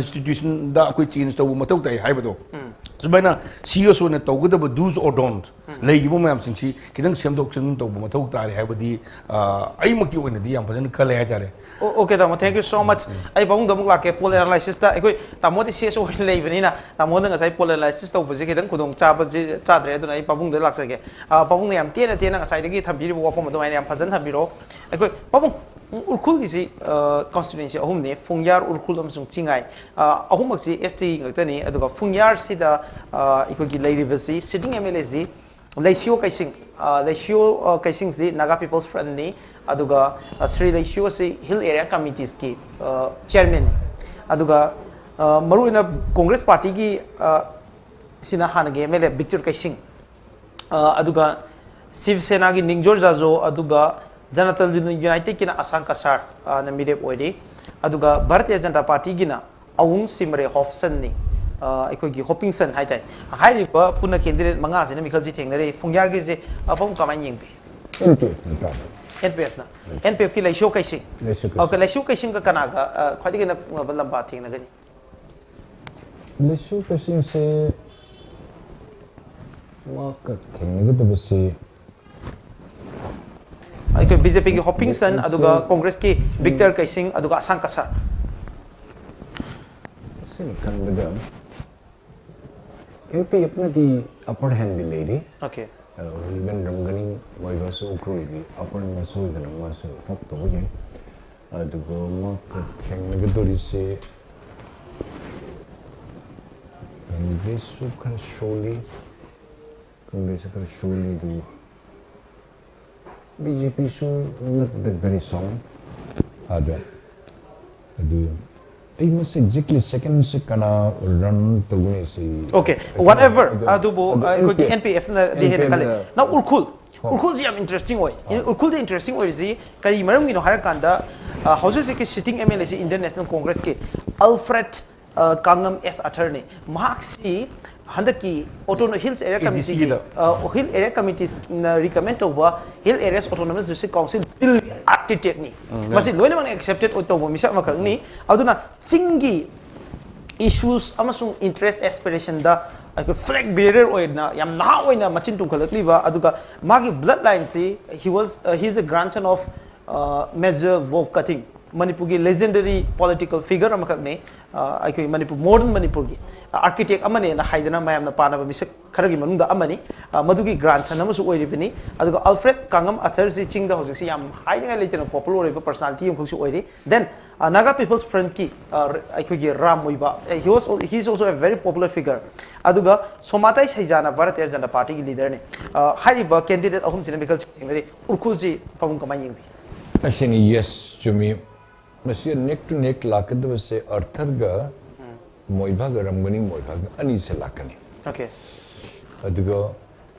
ꯀꯟꯁꯇꯤꯇ꯭ꯌꯨꯁꯟꯗ ꯑꯩꯈꯣꯏ ꯆꯦꯟꯖ ꯇꯧꯕ ꯃꯊꯧ ꯇꯥꯏ ꯍꯥꯏꯕꯗꯣ, ꯁꯨꯃꯥꯏꯅ ꯁꯤ ꯑꯦꯁ ꯑꯣꯅ ꯇꯧꯒꯗꯕ ꯗꯨꯁ ꯑꯣꯔ ꯗꯣꯟꯁ ꯂꯩꯔꯤꯕ ꯃꯌꯥꯝꯁꯤꯡꯁꯤ ꯈꯤꯇꯪ ꯁꯦꯝꯗꯣꯛ ꯁꯦꯝꯖꯤꯟ ꯇꯧꯕ ꯃꯊꯧ ꯇꯥꯔꯦ ꯍꯥꯏꯕꯗꯤ, ꯑ, ꯑꯩꯃꯛꯀꯤ ꯑꯣꯏꯅꯗꯤ ꯌꯥꯝ ꯐꯖꯅ ꯈꯜꯂꯦ ꯍꯥꯏꯇꯥꯔꯦ꯫ ꯑꯣ, okay, ꯇꯥꯃꯣ, thank you so much. ꯑꯩ ꯄꯥꯕꯨꯡꯗ ꯑꯃꯨꯛ ꯂꯥꯛꯀꯦ꯫ ꯄꯣꯜ ꯑꯦꯅꯥꯂꯥꯏꯁꯤꯁꯇ ꯑꯩꯈꯣꯏ ꯇꯥꯃꯣꯗꯤ ꯁꯤ ꯑꯦꯁ ꯑꯣ ꯑꯣꯏꯅ ꯂꯩꯕꯅꯤꯅ, ꯇꯥꯃꯣꯗ ꯉꯁꯥꯏ ꯄꯣꯜ ꯑꯦꯅꯥꯂꯥꯏꯁꯤꯁ ꯇꯧꯕꯁꯦ ꯈꯤꯇꯪ ꯈꯨꯗꯣꯡ ꯆꯥꯕꯁꯦ ꯆꯥꯗ꯭ꯔꯦ꯫ ꯑꯗꯨꯅ ꯑꯩ ꯄꯥꯕꯨꯡꯗ ꯂꯥꯛꯆꯒꯦ꯫ ꯑ, ꯄꯥꯕꯨꯡꯅ ꯌꯥꯝ ꯇꯦꯟꯅ ꯇꯦꯟꯅ ꯉꯁꯥꯏꯗꯒꯤ ꯊꯝꯕꯤꯔꯤꯕ ꯋꯥꯐꯝ ꯑꯗꯨꯃꯥꯏꯅ ꯌꯥꯝ ꯐꯖꯅ ꯊꯝꯕꯤꯔꯛꯑꯣ꯫ ꯑꯩꯈꯣꯏ ꯄꯥꯕꯨꯡ, ꯎꯈ꯭ꯔꯨꯜꯒꯤꯁꯤ, ꯑ, ꯀꯣꯟꯁꯇꯤꯇ꯭ꯋꯦꯟꯁꯤ ꯑꯍꯨꯝꯅꯤ: ꯐꯨꯡꯌꯥꯔ, ꯎꯈ꯭ꯔꯨꯜ ꯑꯃꯁꯨꯡ ꯆꯤꯡꯉꯥꯏ꯫ ꯑ, ꯑꯍꯨꯝꯃꯛꯁꯤ ꯑꯦꯁ ꯇꯤ ꯉꯥꯛꯇꯅꯤ꯫ ꯑꯗꯨꯒ ꯐꯨꯡꯌꯥꯔꯁꯤꯗ, ꯑ, ꯑꯩꯈꯣꯏꯒꯤ ꯂꯩꯔꯤꯕꯁꯤ ꯁꯤꯇꯤꯡ ꯑꯦꯝ ꯑꯦꯜ ꯑꯦꯁꯤ ꯂꯩꯁꯤꯌꯣ ꯀꯩꯁꯤꯡ, ꯑ, ꯂꯩꯁꯤꯌꯣ, ꯑ, ꯀꯩꯁꯤꯡꯁꯤ ꯅꯥꯒꯥ ꯄꯤꯄꯜꯁ ꯐ꯭ꯔꯟꯠꯅꯤ꯫ ꯑꯗꯨꯒ, ꯑ, ꯁ꯭ꯔꯤ ꯂꯩꯁꯤꯌꯣ ꯑꯁꯤ ꯍꯤꯜ ꯑꯦꯔꯤꯌꯥ ꯀꯃꯤꯇꯤꯁꯀꯤ, ꯑ, ꯆꯤꯌꯔꯃꯦꯟꯅꯤ꯫ ꯑꯗꯨꯒ, ꯑ, ꯃꯔꯨꯑꯣꯏꯅ ꯀꯣꯡꯒ꯭ꯔꯦꯁ ꯄꯥꯔꯇꯤꯒꯤ, ꯑ, ꯁꯤꯅ ꯍꯥꯟꯅꯒꯤ ꯑꯦꯝ ꯑꯦꯜ ꯑꯦ ꯕꯤꯛꯇꯔ ꯀꯩꯁꯤꯡ, ꯑ, ꯑꯗꯨꯒ ꯁꯤꯕ ꯁꯦꯅꯥꯒꯤ ꯅꯤꯡꯖꯣꯔ ꯖꯥꯖꯣ, ꯑꯗꯨꯒ ꯖꯅꯇꯥ ꯗꯜ ꯌꯨꯅꯥꯏꯇꯦꯗꯀꯤꯅ ꯑꯁꯥꯡ ꯀꯁꯥꯔ, ꯑ, ꯅ ꯃꯤꯔꯦꯞ ꯑꯣꯏꯔꯤ꯫ ꯑꯗꯨꯒ ꯚꯥꯔꯇꯤꯌ ꯖꯅꯇꯥ ꯄꯥꯔꯇꯤꯒꯤꯅ ꯑꯋꯨꯡ ꯁꯤꯃꯔꯦ ꯍꯣꯞꯁꯟꯅꯤ꯫ ꯑ, ꯑꯩꯈꯣꯏꯒꯤ ꯍꯣꯄꯤꯡꯁꯟ ꯍꯥꯏꯇꯥꯔꯦ꯫ ꯍꯥꯏꯔꯤꯕ ꯄꯨꯟꯅ ꯀꯦꯟꯗꯤꯗꯦꯠ ꯃꯉꯥꯁꯤꯅ ꯃꯤꯈꯜꯁꯤ ꯊꯦꯡꯅꯔꯤ꯫ ꯐꯨꯡꯌꯥꯔꯒꯤꯁꯦ, ꯑ, ꯄꯥꯕꯨꯡ ꯀꯃꯥꯏꯅ ꯌꯦꯡꯕꯤ? ꯏꯟꯇꯨ ꯇꯥꯕ꯫ ꯑꯦꯟ ꯄꯤ ꯑꯦꯐꯅ꯫ ꯑꯦꯟ ꯄꯤ ꯑꯦꯐꯀꯤ ꯂꯩꯁꯤꯌꯣ ꯀꯩꯁꯤꯡ꯫ ꯂꯩꯁꯤꯌꯣ ꯀꯩꯁꯤꯡ꯫ ꯑꯣꯀꯦ, ꯂꯩꯁꯤꯌꯣ ꯀꯩꯁꯤꯡꯒ ꯀꯅꯥꯒ, ꯑ, ꯈ꯭ꯋꯥꯏꯗꯒꯤ ꯅꯛꯅꯕ ꯂꯝꯕꯥ ꯊꯦꯡꯅꯒꯅꯤ? ꯂꯩꯁꯤꯌꯣ ꯀꯩꯁꯤꯡꯁꯦ ꯃꯍꯥꯛꯀ ꯊꯦꯡꯅꯒꯗꯕꯁꯤ ꯑꯩꯈꯣꯏ ꯕꯤ ꯖꯦ ꯄꯤꯒꯤ ꯍꯣꯄꯤꯡꯁꯟ, ꯑꯗꯨꯒ ꯀꯣꯡꯒ꯭ꯔꯦꯁꯀꯤ ꯕꯤꯛꯇꯔ ꯀꯩꯁꯤꯡ, ꯑꯗꯨꯒ ꯑꯁꯥꯡ ꯀꯁꯥꯔ꯫ ꯑꯁꯤꯅ ꯈꯟꯕꯗ ꯑꯦꯟ ꯄꯤ ꯑꯦꯐꯅꯗꯤ ꯑꯄꯔ ꯍꯦꯟꯗꯤ ꯂꯩꯔꯤ꯫ ꯑꯣꯀꯦ꯫ ꯏꯚꯟ ꯔꯝꯒꯅꯤ ꯃꯣꯏꯕꯥꯁꯨ ꯎꯈ꯭ꯔꯨꯜꯒꯤ ꯑꯄꯔ ꯃꯁꯨ ꯑꯣꯏꯗꯅ ꯃꯥꯁꯨ ꯊꯣꯛꯇꯧꯕ ꯌꯥꯏ꯫ ꯑꯗꯨꯒ ꯃꯍꯥꯛꯀ ꯊꯦꯡꯅꯒꯗꯧꯔꯤꯁꯦ ꯀꯪꯒ꯭ꯔꯦꯁꯁꯨ ꯈꯔ ꯁꯣꯜꯂꯤ, ꯀꯪꯒ꯭ꯔꯦꯁꯁꯨ ꯈꯔ ꯁꯣꯜꯂꯤ, ꯑꯗꯨ ꯕꯤ ꯖꯦ ꯄꯤꯁꯨ not that very strong꯫ ꯑꯗ ꯑꯗꯨ ꯑꯩ ꯃꯁꯤ ꯑꯦꯛꯖꯦꯛꯂꯤ ꯁꯦꯀꯦꯟꯁꯦ ꯀꯅꯥ ꯔꯟ ꯇꯧꯒꯅꯤ ꯁꯤ ꯑꯣꯀꯦ, ꯋꯥꯠ ꯑꯦꯚꯔ꯫ ꯑꯗꯨꯕꯨ ꯑꯩꯈꯣꯏꯒꯤ ꯑꯦꯟ ꯄꯤ ꯑꯦꯐꯅꯗꯤ ꯍꯦꯟꯅ ꯈꯜꯂꯤ꯫ ꯅ ꯎꯔꯈꯨꯜ, ꯎꯔꯈꯨꯜꯁꯤ ꯌꯥꯝ ꯏꯟꯇꯔꯦꯁꯇꯤꯡ ꯑꯣꯏ꯫ ꯎꯔꯈꯨꯜꯗ ꯏꯟꯇꯔꯦꯁꯇꯤꯡ ꯑꯣꯏꯔꯤꯁꯤ ꯀꯔꯤ ꯃꯔꯝꯒꯤꯅꯣ ꯍꯥꯏꯔꯀꯥꯟꯗ, ꯑ, ꯍꯧꯖꯤꯛ ꯍꯧꯖꯤꯛꯀꯤ ꯁꯤꯇꯤꯡ ꯑꯦꯝ ꯑꯦꯜ ꯑꯦꯁꯤ ꯏꯟꯗꯤꯌꯟ ꯅꯦꯁꯅꯦꯜ ꯀꯣꯡꯒ꯭ꯔꯦꯁꯀꯤ ꯑꯜꯐ꯭ꯔꯦꯗ, ꯑ, ꯀꯥꯡꯉꯝ ꯑꯦꯁ ꯑꯊꯔꯅꯤ꯫ ꯃꯍꯥꯛꯁꯤ ꯍꯟꯗꯛꯀꯤ ꯑꯣꯇꯣꯅꯣ ꯍꯤꯜꯁ ꯑꯦꯔꯤꯌꯥ ꯀꯃꯤꯇꯤꯒꯤ, ꯀꯤꯗ꯫ ꯑ, ꯍꯤꯜ ꯑꯦꯔꯤꯌꯥ ꯀꯃꯤꯇꯤꯅ ꯔꯤꯀꯃꯦꯟ ꯇꯧꯕ hill areas autonomous district council ꯕꯤꯜꯒꯤ ꯑꯥꯔꯀꯤꯇꯦꯛꯅꯤ꯫ ꯃꯁꯤ ꯂꯣꯏꯅꯃꯛꯅ ꯑꯦꯛꯁꯦꯞꯇꯦꯠ ꯇꯧꯕ ꯃꯤꯁꯛ ꯑꯃꯈꯛꯅꯤ꯫ ꯑꯗꯨꯅ ꯆꯤꯡꯒꯤ ꯏꯁꯨꯁ ꯑꯃꯁꯨꯡ ꯏꯟꯇꯔꯦꯁ ꯑꯦꯁꯄꯤꯔꯦꯁꯟꯗ ꯑꯩꯈꯣꯏ ꯐ꯭ꯂꯦꯛ ꯕꯦꯔꯔ ꯑꯣꯏꯅ ꯌꯥꯝ ꯅꯍꯥ ꯑꯣꯏꯅ ꯃꯆꯤꯟ ꯇꯨꯝꯈꯠꯂꯛꯂꯤꯕ, ꯑꯗꯨꯒ ꯃꯥꯒꯤ blood ꯂꯥꯏꯟꯁꯤ, he was, uh, he is a grandson of, uh, Major Vop Kathing, ꯃꯅꯤꯄꯨꯔꯒꯤ ꯂꯦꯖꯦꯟꯗꯔꯤ ꯄꯣꯂꯤꯇꯤꯀꯦꯜ ꯐꯤꯒꯔ ꯑꯃꯈꯛꯅꯤ꯫ ꯑ, ꯑꯩꯈꯣꯏ ꯃꯅꯤꯄꯨꯔ, ꯃꯣꯗꯔꯟ ꯃꯅꯤꯄꯨꯔꯒꯤ ꯑꯥꯔꯀꯤꯇꯦꯛ ꯑꯃꯅꯦꯅ ꯍꯥꯏꯗꯅ ꯃꯌꯥꯝꯅ ꯄꯥꯅꯕ ꯃꯤꯁꯛ ꯈꯔꯒꯤ ꯃꯅꯨꯡꯗ ꯑꯃꯅꯤ꯫ ꯑ, ꯃꯗꯨꯒꯤ ꯒ꯭ꯔꯥꯟꯁꯟ ꯑꯃꯁꯨ ꯑꯣꯏꯔꯤꯕꯅꯤ꯫ ꯑꯗꯨꯒ ꯑꯜꯐ꯭ꯔꯦꯗ ꯀꯥꯡꯉꯝ ꯑꯊꯔꯁꯤ ꯆꯤꯡꯗ ꯍꯧꯖꯤꯛꯁꯤ ꯌꯥꯝ ꯍꯥꯏꯅꯤꯡꯉꯥꯏ ꯂꯩꯇꯅ ꯄꯣꯄꯨꯂꯔ ꯑꯣꯏꯕ ꯄꯔꯁꯣꯅꯥꯂꯤꯇꯤ ꯑꯃꯈꯛꯁꯨ ꯑꯣꯏꯔꯤ꯫ ꯗꯦꯟ, ꯑ, ꯅꯥꯒꯥ ꯄꯤꯄꯜꯁ ꯐ꯭ꯔꯟꯠꯀꯤ, ꯑ, ꯑꯩꯈꯣꯏꯒꯤ Ram ꯃꯣꯏꯕꯥ, he was, he is also a very popular figure꯫ ꯑꯗꯨꯒ ꯁꯣꯃꯥꯇꯥꯏ ꯁꯩꯖꯥꯅ ꯚꯥꯔꯇꯤꯌ ꯖꯅꯇꯥ ꯄꯥꯔꯇꯤꯒꯤ ꯂꯤꯗꯔꯅꯤ꯫ ꯑ, ꯍꯥꯏꯔꯤꯕ ꯀꯦꯟꯗꯤꯗꯦꯠ ꯑꯍꯨꯝꯁꯤꯅ ꯃꯤꯈꯜ ꯊꯦꯡꯅꯔꯤ꯫ ꯎꯔꯈꯨꯜꯁꯤ ꯄꯥꯕꯨꯡ ꯀꯃꯥꯏꯅ ꯌꯦꯡꯕꯤ? ꯑꯁꯤꯅꯤ, ꯌꯦꯁ, ꯆꯨꯝꯃꯤ꯫ ꯃꯁꯤ ꯅꯦꯛ ꯇꯨ ꯅꯦꯛ ꯂꯥꯛꯀꯗꯕꯁꯦ ꯑꯔꯊꯔꯒ ꯃꯣꯏꯚꯥꯒ, ꯔꯝꯒꯅꯤ ꯃꯣꯏꯚꯥꯒ ꯑꯅꯤꯁꯦ ꯂꯥꯛꯀꯅꯤ꯫ ꯑꯣꯀꯦ꯫ ꯑꯗꯨꯒ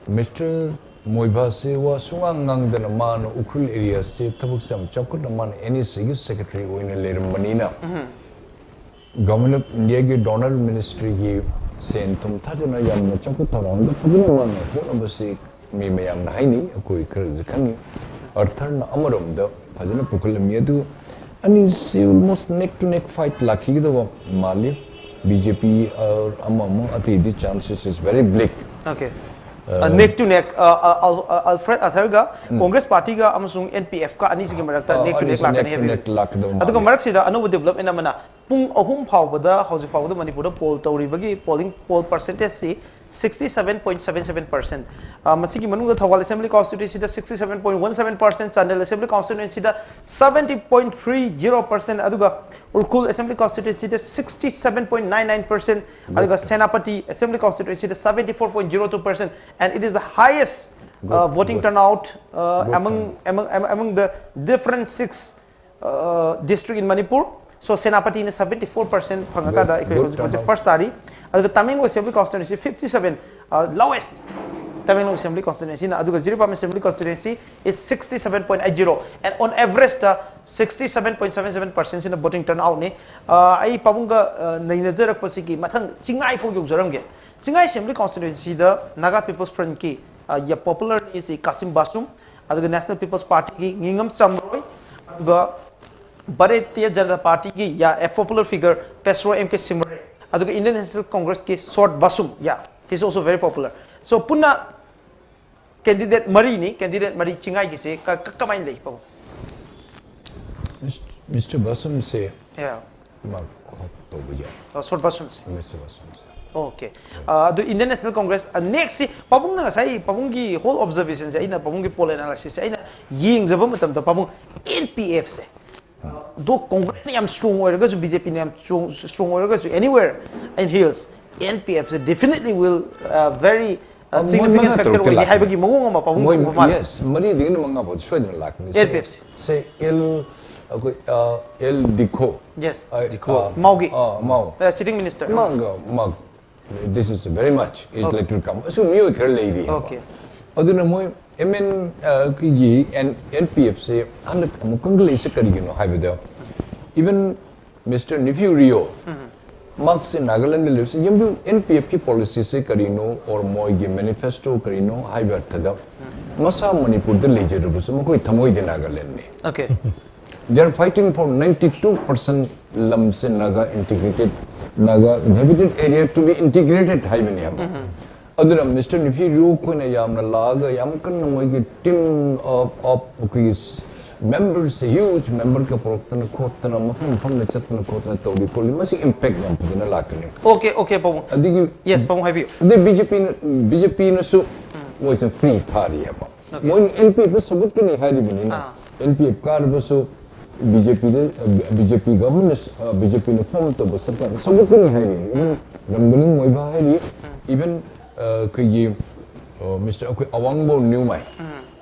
ꯃꯤꯁꯇꯔ ꯃꯣꯏꯚꯥꯁꯦ ꯋꯥ ꯁꯨꯡꯉꯥꯡ ꯉꯥꯡꯗꯅ ꯃꯥꯅ ꯎꯈ꯭ꯔꯨꯜ ꯑꯦꯔꯤꯌꯥꯁꯦ ꯊꯕꯛꯁꯦ ꯌꯥꯝ ꯆꯥꯎꯈꯠꯅ ꯃꯥꯅ ꯑꯦꯟ ꯑꯦꯁ ꯑꯦꯒꯤ ꯁꯦꯀ꯭ꯔꯦꯇꯔꯤ ꯑꯣꯏꯅ ꯂꯩꯔꯝꯕꯅꯤꯅ ꯒꯚꯔꯟꯃꯦꯟ ꯑꯣꯐ ꯏꯟꯗꯤꯌꯥꯒꯤ ꯗꯣꯅꯔ ꯃꯤꯅꯤꯁꯇ꯭ꯔꯤꯒꯤ ꯁꯦꯟ ꯊꯨꯝ ꯊꯥꯖꯅ ꯌꯥꯝꯅ ꯆꯥꯎꯈꯠ ꯊꯧꯔꯥꯡꯗ ꯐꯖꯅ ꯃꯥꯅ ꯍꯣꯠꯅꯕꯁꯤ ꯃꯤ ꯃꯌꯥꯝꯅ ꯍꯥꯏꯅꯩ, ꯑꯩꯈꯣꯏ ꯈꯔꯁꯨ ꯈꯪꯉꯤ꯫ ꯑꯥꯔꯊꯔꯅ ꯑꯃꯔꯣꯝꯗ ꯐꯖꯅ ꯄꯨꯈꯠꯂꯝꯃꯤ꯫ ꯑꯗꯨ ꯑꯅꯤꯁꯤ almost neck to neck fight ꯂꯥꯛꯈꯤꯒꯗꯕ ꯃꯥꯜꯂꯤ꯫ ꯕꯤ ꯖꯦ ꯄꯤ ꯑꯃ ꯑꯃ ꯑꯇꯩꯗꯤ chances is very bleak꯫ Okay. Neck to neck, Alfred ꯑꯥꯔꯊꯔꯒ ꯀꯣꯡꯒ꯭ꯔꯦꯁ ꯄꯥꯔꯇꯤꯒ ꯑꯃꯁꯨꯡ ꯑꯦꯟ ꯄꯤ ꯑꯦꯐꯀ ꯑꯅꯤꯁꯤꯒꯤ ꯃꯔꯛꯇ neck to neck ꯂꯥꯛꯀꯅꯤ ꯍꯥꯏꯕꯤꯌꯨ꯫ ꯂꯥꯛꯀꯗꯕ ꯑꯗꯨꯒ ꯃꯥꯜꯂꯤ꯫ ꯃꯔꯛꯁꯤꯗ ꯑꯅꯧꯕ development ꯑꯃꯅ, ꯄꯨꯡ ꯑꯍꯨꯝ ꯐꯥꯎꯕꯗ, ꯍꯧꯖꯤꯛ ꯐꯥꯎꯕꯗ ꯃꯅꯤꯄꯨꯔꯗ poll ꯇꯧꯔꯤꯕꯒꯤ polling, poll percentageꯁꯤ sixty seven point seven seven percent꯫ ꯃꯁꯤꯒꯤ ꯃꯅꯨꯡꯗ Thoubal assembly constituencyꯗ sixty seven point one seven percent, Chandel assembly constituencyꯗ seventy point three zero percent, ꯑꯗꯨꯒ Ukhrul assembly constituencyꯗ sixty seven point nine nine percent, ꯑꯗꯨꯒ Senapati assembly constituencyꯗ seventy four point zero two percent, and it is the highest uh, voting turnout uh, among, among among the different six uh, district in Manipur. So ꯁꯦꯅꯥꯄꯇꯤꯅ seventy four percent ꯐꯪꯉꯀꯥꯟꯗ ꯑꯩꯈꯣꯏ ꯍꯧꯖꯤꯛ ꯍꯧꯖꯤꯛ first ꯇꯥꯔꯤ꯫ ꯑꯗꯨꯒ Tamenglong assembly constituency fifty seven, uh, lowest Tamenglong assembly constituencyꯅ꯫ ꯑꯗꯨꯒ Jiribam assembly constituency is sixty seven point eight zero, and on average ꯇ sixty seven point seven seven percentꯁꯤꯅ voting turnoutꯅꯤ꯫ ꯑꯩ ꯄꯥꯕꯨꯡꯒ ꯅꯩꯅꯖꯔꯛꯄꯁꯤꯒꯤ ꯃꯊꯪ ꯆꯤꯡꯉꯥꯏ ꯐꯥꯎ ꯌꯧꯖꯔꯝꯒꯦ꯫ ꯆꯤꯡꯉꯥꯏ assembly constituencyꯗ Naga People's Frontꯀꯤ popularꯅꯤ ꯁꯤ ꯀꯥꯁꯤꯝ ꯕꯥꯁꯨꯝ, ꯑꯗꯨꯒ National People's Partyꯒꯤ ꯉꯤꯉꯝ ꯆꯝꯔꯣꯏ, ꯑꯗꯨꯒ Bharatiya Janata Partyꯒꯤ, yeah, a popular figure Pesro M K Simre, ꯑꯗꯨꯒ Indian National Congressꯀꯤ Sot Basum, yeah, he's also very popular. So ꯄꯨꯟꯅ candidate ꯃꯔꯤꯅꯤ, candidate ꯃꯔꯤ ꯆꯤꯡꯉꯥꯏꯒꯤꯁꯦ ꯀ- ꯀ- ꯀꯃꯥꯏꯅ ꯂꯩ ꯄꯥꯕꯨꯡ? Mister ꯕꯥꯁꯨꯝꯁꯦ Yeah. ꯃꯥ ꯍꯣꯞ ꯇꯧꯕ ꯌꯥꯏ꯫ Sot Basumꯁꯦ꯫ Mister ꯕꯥꯁꯨꯝꯁꯦ꯫ Okay. ꯑꯗꯨ Indian National Congress next ꯁꯤ ꯄꯥꯕꯨꯡꯅ ꯉꯁꯥꯏ ꯄꯥꯕꯨꯡꯒꯤ whole observationꯁꯦ, ꯑꯩꯅ ꯄꯥꯕꯨꯡꯒꯤ poll analysisꯁꯦ ꯑꯩꯅ ꯌꯦꯡꯖꯕ ꯃꯇꯝꯗ ꯄꯥꯕꯨꯡ, NPFꯁꯦ, ꯑꯗꯣ Congressꯅ ꯌꯥꯝ strong ꯑꯣꯏꯔꯒꯁꯨ, BJPꯅ ꯌꯥꯝ strong, strong ꯑꯣꯏꯔꯒꯁꯨ, anywhere in hills, NPFꯁꯦ definitely will uh, very uh, significant factor ꯑꯣꯏꯅꯤ ꯍꯥꯏꯕꯒꯤ ꯃꯑꯣꯡ ꯑꯃ ꯄꯥꯕꯨꯡ ꯎꯕ ꯃꯥꯜꯂꯦ꯫ Yes, ꯃꯔꯤꯗꯒꯤꯅ ꯃꯉꯥ ꯐꯥꯎ ꯁꯣꯏꯗꯅ ꯂꯥꯛꯀꯅꯤ꯫ NPFꯁꯦ꯫ Say L, ꯑꯩꯈꯣꯏ L Dikho. Yes. ꯑ, Dikho꯫ ꯑ, Maogi꯫ ꯑ, Mao. Uh, sitting minister꯫ ꯃꯥꯒ ꯃꯥ, this is very much, is likely to come. ꯑꯁꯨꯝ ꯃꯤꯑꯣꯏ ꯈꯔ ꯂꯩꯔꯤ꯫ Okay꯫ ꯑꯗꯨꯅ ꯃꯣꯏ MN ꯑ, ꯀꯤ NPFꯁꯦ ꯍꯟꯗꯛ ꯑꯃꯨꯛ ꯀꯟꯈꯠꯂꯛꯏꯁꯦ ꯀꯔꯤꯒꯤꯅꯣ ꯍꯥꯏꯕꯗ, even Mister Neiphiu Rio, ꯃꯍꯥꯛꯁꯦ ꯅꯥꯒꯥꯂꯦꯟꯗ ꯂꯩꯕꯁꯦ, ꯌꯦꯡꯕꯤꯌꯨ, NPFꯀꯤ policyꯁꯦ ꯀꯔꯤꯅꯣ, or ꯃꯣꯏꯒꯤ manifesto ꯀꯔꯤꯅꯣ ꯍꯥꯏꯕ ꯑꯔꯊꯗ, ꯃꯁꯥ ꯃꯅꯤꯄꯨꯔꯗ ꯂꯩꯖꯔꯕꯁꯨ ꯃꯈꯣꯏ ꯊꯃꯣꯏꯗꯤ ꯅꯥꯒꯥꯂꯦꯟꯅꯤ꯫ Okay. They are fighting for ninety-two percent ꯂꯝꯁꯦ Naga integrated, Naga inhabited area to be integrated ꯍꯥꯏꯕꯅꯦꯕ꯫ ꯑꯗꯨꯅ ꯃꯤꯁꯇꯔ ꯅꯤꯐꯤ ꯔꯤꯑꯣ ꯑꯩꯈꯣꯏꯅ ꯌꯥꯝꯅ ꯂꯥꯛꯑꯒ ꯌꯥꯝ ꯀꯟꯅ ꯃꯣꯏꯒꯤ team of of ꯑꯩꯈꯣꯏꯒꯤ members, huge member ꯀ ꯄꯨꯔꯛꯇꯅ ꯈꯣꯠꯇꯅ ꯃꯐꯝ ꯃꯐꯝꯗ ꯆꯠꯇꯅ ꯈꯣꯠꯇꯅ ꯇꯧꯔꯤ ꯈꯣꯠꯂꯤ, ꯃꯁꯤ impact ꯌꯥꯝ ꯐꯖꯅ ꯂꯥꯛꯀꯅꯤ꯫ Okay, okay, ꯄꯥꯕꯨꯡ꯫ ꯑꯗꯒꯤ Yes, ꯄꯥꯕꯨꯡ ꯍꯥꯏꯕꯤꯌꯨ꯫ ꯑꯗꯩ ꯕꯤ ꯖꯦ ꯄꯤꯅ ꯕꯤ ꯖꯦ ꯄꯤꯅꯁꯨ ꯃꯣꯏꯁꯦ free ꯊꯥꯔꯤꯑꯕ꯫ ꯃꯣꯏꯅ N P F ꯁꯧꯒꯠꯀꯅꯤ ꯍꯥꯏꯔꯤꯕꯅꯤꯅ, N P F ꯀꯥꯔꯕꯁꯨ ꯕꯤ ꯖꯦ ꯄꯤꯗ, B J P government, B J ꯄꯤꯅ ꯐꯣꯝ ꯇꯧꯕ ꯁꯔꯀꯥꯔ ꯁꯧꯒꯠꯀꯅꯤ ꯍꯥꯏꯔꯤ꯫ ꯔꯝꯒꯅꯤꯡ ꯃꯣꯏꯕꯥ ꯍꯥꯏꯔꯤ, even ꯑꯩꯈꯣꯏꯒꯤ ꯃꯤꯁꯇꯔ ꯑꯩꯈꯣꯏ ꯑꯋꯥꯡꯕꯧ ꯅ꯭ꯌꯨꯃꯥꯏ,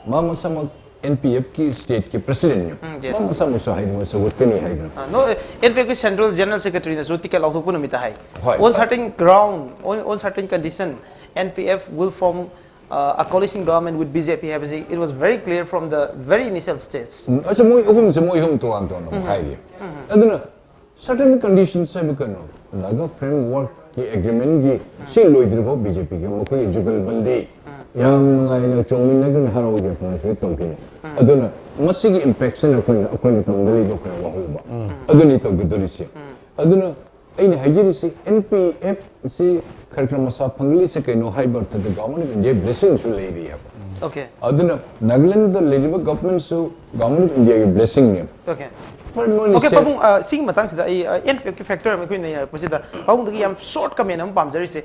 ꯃꯥ ꯃꯁꯥꯃꯛ N P F ꯀꯤ ꯁ꯭ꯇꯦꯠꯀꯤ ꯄ꯭ꯔꯁꯤꯗꯦꯟꯠꯅꯤ꯫ ꯎꯝ, yes. ꯃꯥ ꯃꯁꯥꯃꯛꯁꯨ ꯍꯥꯏꯗꯅ ꯁꯧꯒꯠꯀꯅꯤ ꯍꯥꯏꯗꯅ꯫ No, N P F ꯀꯤ Central General Secretary ꯅꯁꯨ ticket ꯂꯧꯊꯣꯛꯄ ꯅꯨꯃꯤꯠꯇ ꯍꯥꯏ꯫ ꯍꯣꯏ, On ꯍꯣꯏ꯫ Certain ground, on, on certain condition, N P F will form uh, a coalition government with B J P ꯍꯥꯏꯕꯁꯤ, it was very clear from the very initial stage. ꯎꯝ, ꯑꯁ, ꯃꯣꯏ ꯑꯍꯨꯝꯁꯦ, ꯃꯣꯏ ꯑꯍꯨꯝ ꯇꯣꯉꯥꯟ ꯇꯣꯉꯥꯟꯅ ꯑꯃꯨꯛ ꯍꯥꯏꯔꯤ꯫ ꯑꯗꯨꯅ certain conditions ꯍꯥꯏꯕ ꯀꯩꯅꯣ? Naga framework ꯀꯤ agreement ꯀꯤ ꯁꯤ ꯂꯣꯏꯗ꯭ꯔꯤꯐꯥꯎ ꯕꯤ ꯖꯦ ꯄꯤꯒ ꯃꯈꯣꯏꯒꯤ ꯖꯨꯒꯜ ꯕꯟꯗꯤ ꯌꯥꯝ ꯅꯨꯡꯉꯥꯏꯅ ꯆꯣꯡꯃꯤꯟꯅꯒꯅꯤ, ꯍꯔꯥꯎꯒꯦ ꯐꯅꯁꯨ ꯇꯧꯈꯤꯅꯤ꯫ ꯑꯗꯨꯅ ꯃꯁꯤꯒꯤ impact ꯁꯤꯅ ꯑꯩꯈꯣꯏꯅ, ꯑꯩꯈꯣꯏꯅ ꯇꯝꯒꯗꯧꯔꯤꯕ ꯑꯩꯈꯣꯏꯅ ꯋꯥꯍꯧꯕ ꯑꯗꯨꯅꯤ ꯇꯧꯒꯗꯧꯔꯤꯁꯦ꯫ ꯑꯗꯨꯅ ꯑꯩꯅ ꯍꯥꯏꯖꯔꯤꯁꯤ, N P F ꯁꯤ ꯈꯔ ꯈꯔ ꯃꯁꯥ ꯐꯪꯂꯤꯁꯦ ꯀꯩꯅꯣ ꯍꯥꯏꯕ ꯑꯔꯊꯗ Government of India blessing ꯁꯨ ꯂꯩꯔꯤꯑꯕ꯫ Okay. ꯑꯗꯨꯅ ꯅꯥꯒꯥꯂꯦꯟꯗ ꯂꯩꯔꯤꯕ government ꯁꯨ Government of India ꯒꯤ blessing ꯅꯦ꯫ Okay. ꯐꯔꯦ, ꯃꯣꯏꯅ Okay, ꯁꯦ- ꯄꯥꯕꯨꯡ, ꯑ, ꯁꯤꯒꯤ ꯃꯇꯥꯡꯁꯤꯗ ꯑꯩ, ꯑ, N P F ꯀꯤ factor ꯑꯃ ꯑꯩꯈꯣꯏ ꯅꯩꯅꯔꯛꯄꯁꯤꯗ ꯄꯥꯕꯨꯡꯗꯒꯤ ꯌꯥꯝ short comment ꯑꯃ ꯄꯥꯝꯖꯔꯤꯁꯦ,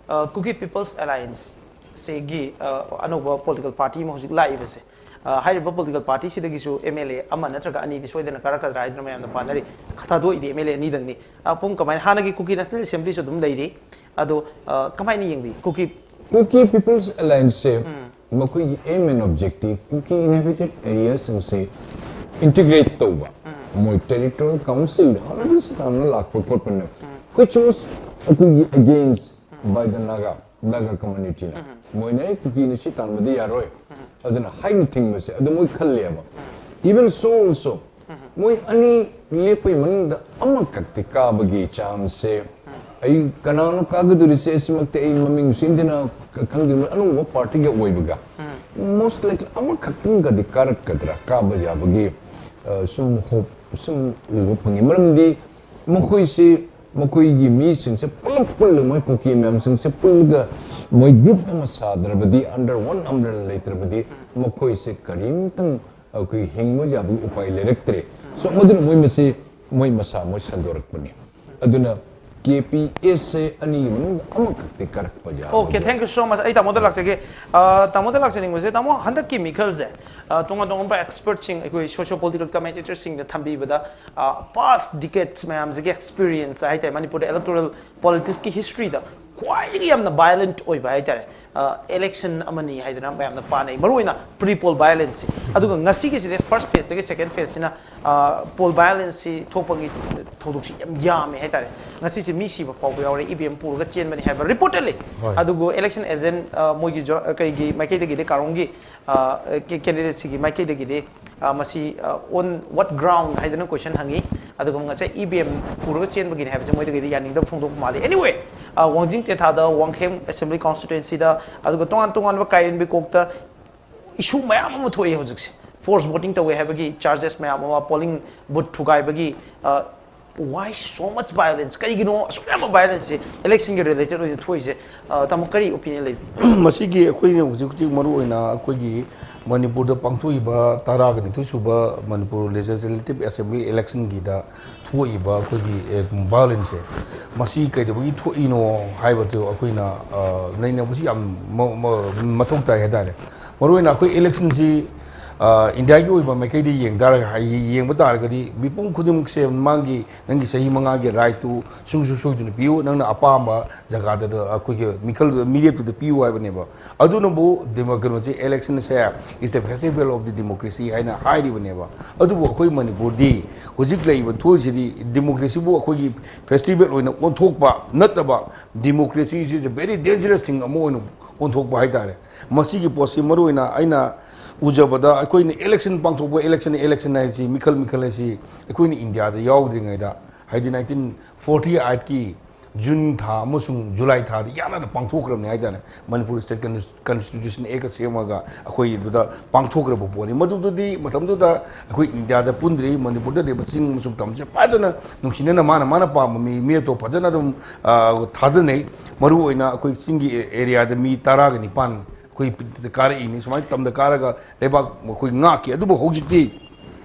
ꯑ, Kuki People's Alliance ꯁꯤꯒꯤ, ꯑ, ꯑꯅꯧꯕ political party ꯑꯃ ꯍꯧꯖꯤꯛ ꯂꯥꯛꯏꯕꯁꯦ, ꯑ, ꯍꯥꯏꯔꯤꯕ political party ꯁꯤꯗꯒꯤꯁꯨ M L A ꯑꯃ ꯅꯠꯇ꯭ꯔꯒ ꯑꯅꯤꯗꯤ ꯁꯣꯏꯗꯅ ꯀꯥꯔꯛꯀꯗ꯭ꯔꯥ ꯍꯥꯏꯗꯅ ꯃꯌꯥꯝꯅ ꯄꯥꯅꯔꯤ꯫ ꯊꯥꯗꯣꯛꯏꯗꯤ M L A ꯑꯅꯤꯗꯪꯅꯤ꯫ ꯑ, ꯄꯥꯕꯨꯡ, ꯀꯃꯥꯏꯅ, ꯍꯥꯟꯅꯒꯤ Kuki National Assembly ꯁꯨ ꯑꯗꯨꯝ ꯂꯩꯔꯤ, ꯑꯗꯣ, ꯑ, ꯀꯃꯥꯏꯅ ꯌꯦꯡꯕꯤ? Kuki Kuki People's Alliance ꯁꯦ ꯃꯈꯣꯏꯒꯤ aim and objective Kuki inhabited area ꯁꯤꯡꯁꯦ integrate ꯇꯧꯕ, ꯃꯣꯏ territorial council ꯗ ꯍꯥꯟꯅꯗꯒꯤ ꯁꯤ ꯇꯥꯟꯅ ꯂꯥꯛꯄ ꯈꯣꯠꯄꯅꯦ, which was ꯑꯩꯈꯣꯏꯒꯤ against by the Naga, Naga community ꯅ꯫ ꯃꯣꯏꯅ, "ꯑꯦ, ꯀꯨꯀꯤꯅ ꯁꯤ ꯇꯥꯟꯕꯗꯤ ꯌꯥꯔꯣꯏ," ꯑꯗꯨꯅ ꯍꯥꯏꯅ ꯊꯤꯡꯕꯁꯦ ꯑꯗꯨ ꯃꯣꯏ ꯈꯜꯂꯦꯕ꯫ Even so also, ꯃꯣꯏ ꯑꯅꯤ ꯂꯦꯞꯄꯒꯤ ꯃꯅꯨꯡꯗ ꯑꯃꯈꯛꯇꯤ ꯀꯥꯕꯒꯤ chance ꯁꯦ, ꯑꯩ ꯀꯅꯥꯅꯣ ꯀꯥꯒꯗꯧꯔꯤꯁꯦ, ꯑꯁꯤꯃꯛꯇꯤ ꯑꯩ ꯃꯃꯤꯡ ꯁꯤꯟꯗꯅ ꯈ-, ꯈꯪꯗ꯭ꯔꯤꯕ ꯑꯅꯧꯕ party ꯒ ꯑꯣꯏꯕꯒ꯫ most likely ꯑꯃꯈꯛꯇꯪꯒꯗꯤ ꯀꯥꯔꯛꯀꯗ꯭ꯔꯥ, ꯀꯥꯕ ꯌꯥꯕꯒꯤ ꯑ, ꯁꯨꯝ hope ꯁꯨꯝ ꯎꯕ ꯐꯪꯉꯤ꯫ ꯃꯔꯝꯗꯤ ꯃꯈꯣꯏꯁꯤ, ꯃꯈꯣꯏꯒꯤ ꯃꯤꯁꯤꯡꯁꯦ ꯄꯨꯂꯞ ꯄꯨꯜꯂ, ꯃꯣꯏ ꯀꯨꯀꯤ ꯃꯌꯥꯝꯁꯤꯡꯁꯦ ꯄꯨꯜꯂꯒ ꯃꯣꯏ group ꯑꯃ ꯁꯥꯗ꯭ꯔꯕꯗꯤ, under one umbrella ꯂꯩꯇ꯭ꯔꯕꯗꯤ ꯃꯈꯣꯏꯁꯦ ꯀꯔꯤꯝꯇꯪ ꯑꯩꯈꯣꯏ ꯍꯤꯡꯕ ꯌꯥꯕꯒꯤ ꯎꯄꯥꯏ ꯂꯩꯔꯛꯇ꯭ꯔꯦ꯫ So, ꯃꯗꯨꯅ ꯃꯣꯏ ꯃꯁꯤ ꯃꯣꯏ ꯃꯁꯥ ꯃꯣꯏ ꯁꯟꯗꯣꯔꯛꯄꯅꯤ꯫ ꯑꯗꯨꯅ K P S ꯁꯦ ꯑꯅꯤꯒꯤ ꯃꯅꯨꯡꯗ ꯑꯃꯈꯛꯇꯤ ꯀꯥꯔꯛꯄ ꯌꯥꯕꯒꯤ꯫ Okay, thank you so much. ꯑꯩ ꯇꯥꯃꯣꯗ ꯂꯥꯛꯆꯒꯦ꯫ ꯑ, ꯇꯥꯃꯣꯗ ꯂꯥꯛꯆꯅꯤꯡꯕꯁꯦ, ꯇꯥꯃꯣ, ꯍꯟꯗꯛꯀꯤ ꯃꯤꯈꯜꯁꯦ, ꯑ, ꯇꯣꯉꯥꯟ ꯇꯣꯉꯥꯟꯕ expertꯁꯤꯡ, ꯑꯩꯈꯣꯏ socio political commentatorꯁꯤꯡꯅ ꯊꯝꯕꯤꯕꯗ, ꯑ, past decades ꯃꯌꯥꯝꯁꯤꯒꯤ experience ꯍꯥꯏꯇꯥꯔꯦ, ꯃꯅꯤꯄꯨꯔꯗ electoral politicsꯀꯤ historyꯗ ꯈ꯭ꯋꯥꯏꯗꯒꯤ ꯌꯥꯝꯅ violent ꯑꯣꯏꯕ ꯍꯥꯏꯇꯥꯔꯦ, ꯑ, election ꯑꯃꯅꯤ ꯍꯥꯏꯗꯅ ꯃꯌꯥꯝꯅ ꯄꯥꯅꯩ, ꯃꯔꯨꯑꯣꯏꯅ pre poll violenceꯁꯤ꯫ ꯑꯗꯨꯒ ꯉꯁꯤꯒꯤꯁꯤꯗꯤ first phaseꯇꯒꯤ second phaseꯁꯤꯅ, ꯑ, poll violenceꯁꯤ ꯊꯣꯛꯄꯒꯤ ꯊꯧꯗꯣꯛꯁꯤ ꯌꯥꯝ ꯌꯥꯝꯃꯦ ꯍꯥꯏꯇꯥꯔꯦ꯫ ꯉꯁꯤꯁꯦ ꯃꯤ ꯁꯤꯕ ꯐꯥꯎꯕ ꯌꯥꯎꯔꯦ, E V M ꯄꯨꯔꯒ ꯆꯦꯟꯕꯅꯤ ꯍꯥꯏꯕ reportedly꯫ ꯍꯣꯏ꯫ ꯑꯗꯨꯕꯨ election agent, ꯑ, ꯃꯣꯏꯒꯤ ꯖꯣ-, ꯀꯩꯒꯤ ꯃꯥꯏꯀꯩꯗꯒꯤꯗꯤ, ꯀꯥꯔꯣꯡꯒꯤ, ꯑ, ꯀꯦ-, candidateꯁꯤꯒꯤ ꯃꯥꯏꯀꯩꯗꯒꯤꯗꯤ, ꯑ, ꯃꯁꯤ, ꯑ, on what ground ꯍꯥꯏꯗꯅ question ꯍꯪꯉꯤ꯫ ꯑꯗꯨꯒ ꯉꯁꯥꯏ E V M ꯄꯨꯔꯒ ꯆꯦꯟꯕꯒꯤꯅꯤ ꯍꯥꯏꯕꯁꯦ ꯃꯣꯏꯗꯒꯤꯗꯤ ꯌꯥꯅꯤꯡꯗꯕ ꯐꯣꯡꯗꯣꯛꯄ ꯃꯥꯜꯂꯤ꯫ Anyway, ꯑ, ꯋꯥꯡꯖꯤꯡ ꯇꯦꯟꯊꯥꯗ, ꯋꯥꯡꯈꯦꯝ assembly constituencyꯗ, ꯑꯗꯨꯒ ꯇꯣꯉꯥꯟ ꯇꯣꯉꯥꯟꯕ ꯀꯥꯏꯔꯦꯟꯕꯤꯈꯣꯛꯇ issue ꯃꯌꯥꯝ ꯑꯃ ꯊꯣꯛꯑꯦ ꯍꯧꯖꯤꯛꯁꯦ꯫ Force voting ꯇꯧꯋꯦ ꯍꯥꯏꯕꯒꯤ charges ꯃꯌꯥꯝ ꯑꯃ, polling booth ꯊꯨꯒꯥꯏꯕꯒꯤ, ꯑ, why so much violence? ꯀꯔꯤꯒꯤꯅꯣ ꯑꯁꯨꯛ ꯌꯥꯝꯕ violenceꯁꯦ electionꯒꯤ related ꯑꯣꯏꯅ ꯊꯣꯛꯏꯁꯦ? ꯑ, ꯇꯥꯃꯣ, ꯀꯔꯤ opinion ꯂꯩꯕꯤ? ꯃꯁꯤꯒꯤ ꯑꯩꯈꯣꯏꯅ ꯍꯧꯖꯤꯛ ꯍꯧꯖꯤꯛ ꯃꯔꯨ ꯑꯣꯏꯅ ꯑꯩꯈꯣꯏꯒꯤ ꯃꯅꯤꯄꯨꯔꯗ ꯄꯥꯡꯊꯣꯛꯏꯕ ꯇꯔꯥꯒ ꯅꯤꯊꯣꯏ ꯁꯨꯕ ꯃꯅꯤꯄꯨꯔ Legislative Assembly electionꯒꯤꯗ ꯊꯣꯛꯏꯕ ꯑꯩꯈꯣꯏꯒꯤ, ꯑꯦ, violenceꯁꯦ, ꯃꯁꯤ ꯀꯩꯗꯧꯕꯒꯤ ꯊꯣꯛꯏꯅꯣ ꯍꯥꯏꯕꯗꯨ ꯑꯩꯈꯣꯏꯅ, ꯑ, ꯅꯩꯅꯕꯁꯤ ꯌꯥꯝ ꯃ-, ꯃ-, ꯃꯊꯧ ꯇꯥꯏ ꯍꯥꯏꯇꯥꯔꯦ꯫ ꯃꯔꯨꯑꯣꯏꯅ ꯑꯩꯈꯣꯏ electionꯁꯤ, ꯑ, Indiaꯒꯤ ꯑꯣꯏꯕ ꯃꯥꯏꯀꯩꯗ ꯌꯦꯡ ꯇꯥꯔꯒ, ꯍꯥꯏ-, ꯌꯦꯡꯕ ꯇꯥꯔꯒꯗꯤ ꯃꯤꯄꯨꯝ ꯈꯨꯗꯤꯡꯃꯛꯁꯦ ꯃꯥꯒꯤ, ꯅꯪꯒꯤ ꯆꯍꯤ ꯃꯉꯥꯒꯤ rightꯇꯨ ꯁꯨꯡꯁꯣꯏ ꯁꯣꯏꯗꯅ ꯄꯤꯌꯨ, ꯅꯪꯅ ꯑꯄꯥꯝꯕ ꯖꯒꯥꯗꯨꯗ ꯑꯩꯈꯣꯏꯒꯤ ꯃꯤꯈꯜ, ꯃꯤꯔꯦꯞꯇꯨꯗ ꯄꯤꯌꯨ ꯍꯥꯏꯕꯅꯦꯕ꯫ ꯑꯗꯨꯅꯕꯨ demo-, ꯀꯩꯅꯣꯁꯦ, electionꯁꯦ is the festival of the democracy ꯍꯥꯏꯅ ꯍꯥꯏꯔꯤꯕꯅꯦꯕ꯫ ꯑꯗꯨꯕꯨ ꯑꯩꯈꯣꯏ ꯃꯅꯤꯄꯨꯔꯗꯤ ꯍꯧꯖꯤꯛ ꯂꯩꯔꯤꯕ ꯊꯣꯛꯏꯁꯤꯗꯤ democracyꯕꯨ ꯑꯩꯈꯣꯏꯒꯤ festival ꯑꯣꯏꯅ ꯑꯣꯟꯊꯣꯛꯄ ꯅꯠꯇꯕ, democracy is a very dangerous thing ꯑꯃ ꯑꯣꯏꯅ ꯑꯣꯟꯊꯣꯛꯄ ꯍꯥꯏꯇꯥꯔꯦ꯫ ꯃꯁꯤꯒꯤ ꯄꯣꯠꯁꯤ ꯃꯔꯨꯑꯣꯏꯅ ꯑꯩꯅ ꯎꯖꯕꯗ, ꯑꯩꯈꯣꯏꯅ election ꯄꯥꯡꯊꯣꯛꯄ, election, election ꯍꯥꯏꯁꯤ, ꯃꯤꯈꯜ, ꯃꯤꯈꯜ ꯍꯥꯏꯁꯤ ꯑꯩꯈꯣꯏꯅ ꯏꯟꯗꯤꯌꯥꯗ ꯌꯥꯎꯗ꯭ꯔꯤꯉꯩꯗ, ꯍꯥꯏꯗꯤ nineteen forty eightꯀꯤ ꯖꯨꯟ ꯊꯥ ꯑꯃꯁꯨꯡ ꯖꯨꯂꯥꯏ ꯊꯥꯗ ꯌꯥꯅꯅ ꯄꯥꯡꯊꯣꯛꯈ꯭ꯔꯕꯅꯤ ꯍꯥꯏꯇꯥꯔꯦ꯫ ꯃꯅꯤꯄꯨꯔ ꯁ꯭ꯇꯦꯠ ꯀꯟꯁꯇꯤꯇ꯭ꯌꯨꯁꯟ ꯑꯦꯛ ꯁꯦꯝꯃꯒ ꯑꯩꯈꯣꯏ ꯑꯗꯨꯗ ꯄꯥꯡꯊꯣꯛꯈ꯭ꯔꯕ ꯄꯣꯠꯅꯤ꯫ ꯃꯗꯨꯗꯨꯗꯤ ꯃꯇꯝꯗꯨꯗ ꯑꯩꯈꯣꯏ ꯏꯟꯗꯤꯌꯥꯗ ꯄꯨꯟꯗ꯭ꯔꯤ, ꯃꯅꯤꯄꯨꯔꯗ ꯂꯩꯕ ꯆꯤꯡ ꯑꯃꯁꯨꯡ ꯇꯝꯁꯦ ꯐꯖꯅ ꯅꯨꯡꯁꯤꯅꯅ ꯃꯥꯅ ꯃꯥꯅ ꯄꯥꯝꯕ ꯃꯤ, ꯃꯤ ꯑꯇꯣꯞ ꯐꯖꯅ ꯑꯗꯨꯝ, ꯑ, ꯊꯥꯗꯅꯩ꯫ ꯃꯔꯨꯑꯣꯏꯅ ꯑꯩꯈꯣꯏ ꯆꯤꯡꯒꯤ ꯑꯦꯔꯤꯌꯥꯗ ꯃꯤ ꯇꯔꯥꯒ ꯅꯤꯄꯥꯟ ꯑꯩꯈꯣꯏ ꯀꯥꯔꯛꯏꯅꯤ꯫ ꯁꯨꯃꯥꯏꯅ ꯇꯝꯗ ꯀꯥꯔꯒ ꯂꯩꯕꯥꯛ ꯑꯩꯈꯣꯏ ꯉꯥꯛꯈꯤ꯫ ꯑꯗꯨꯕꯨ ꯍꯧꯖꯤꯛꯇꯤ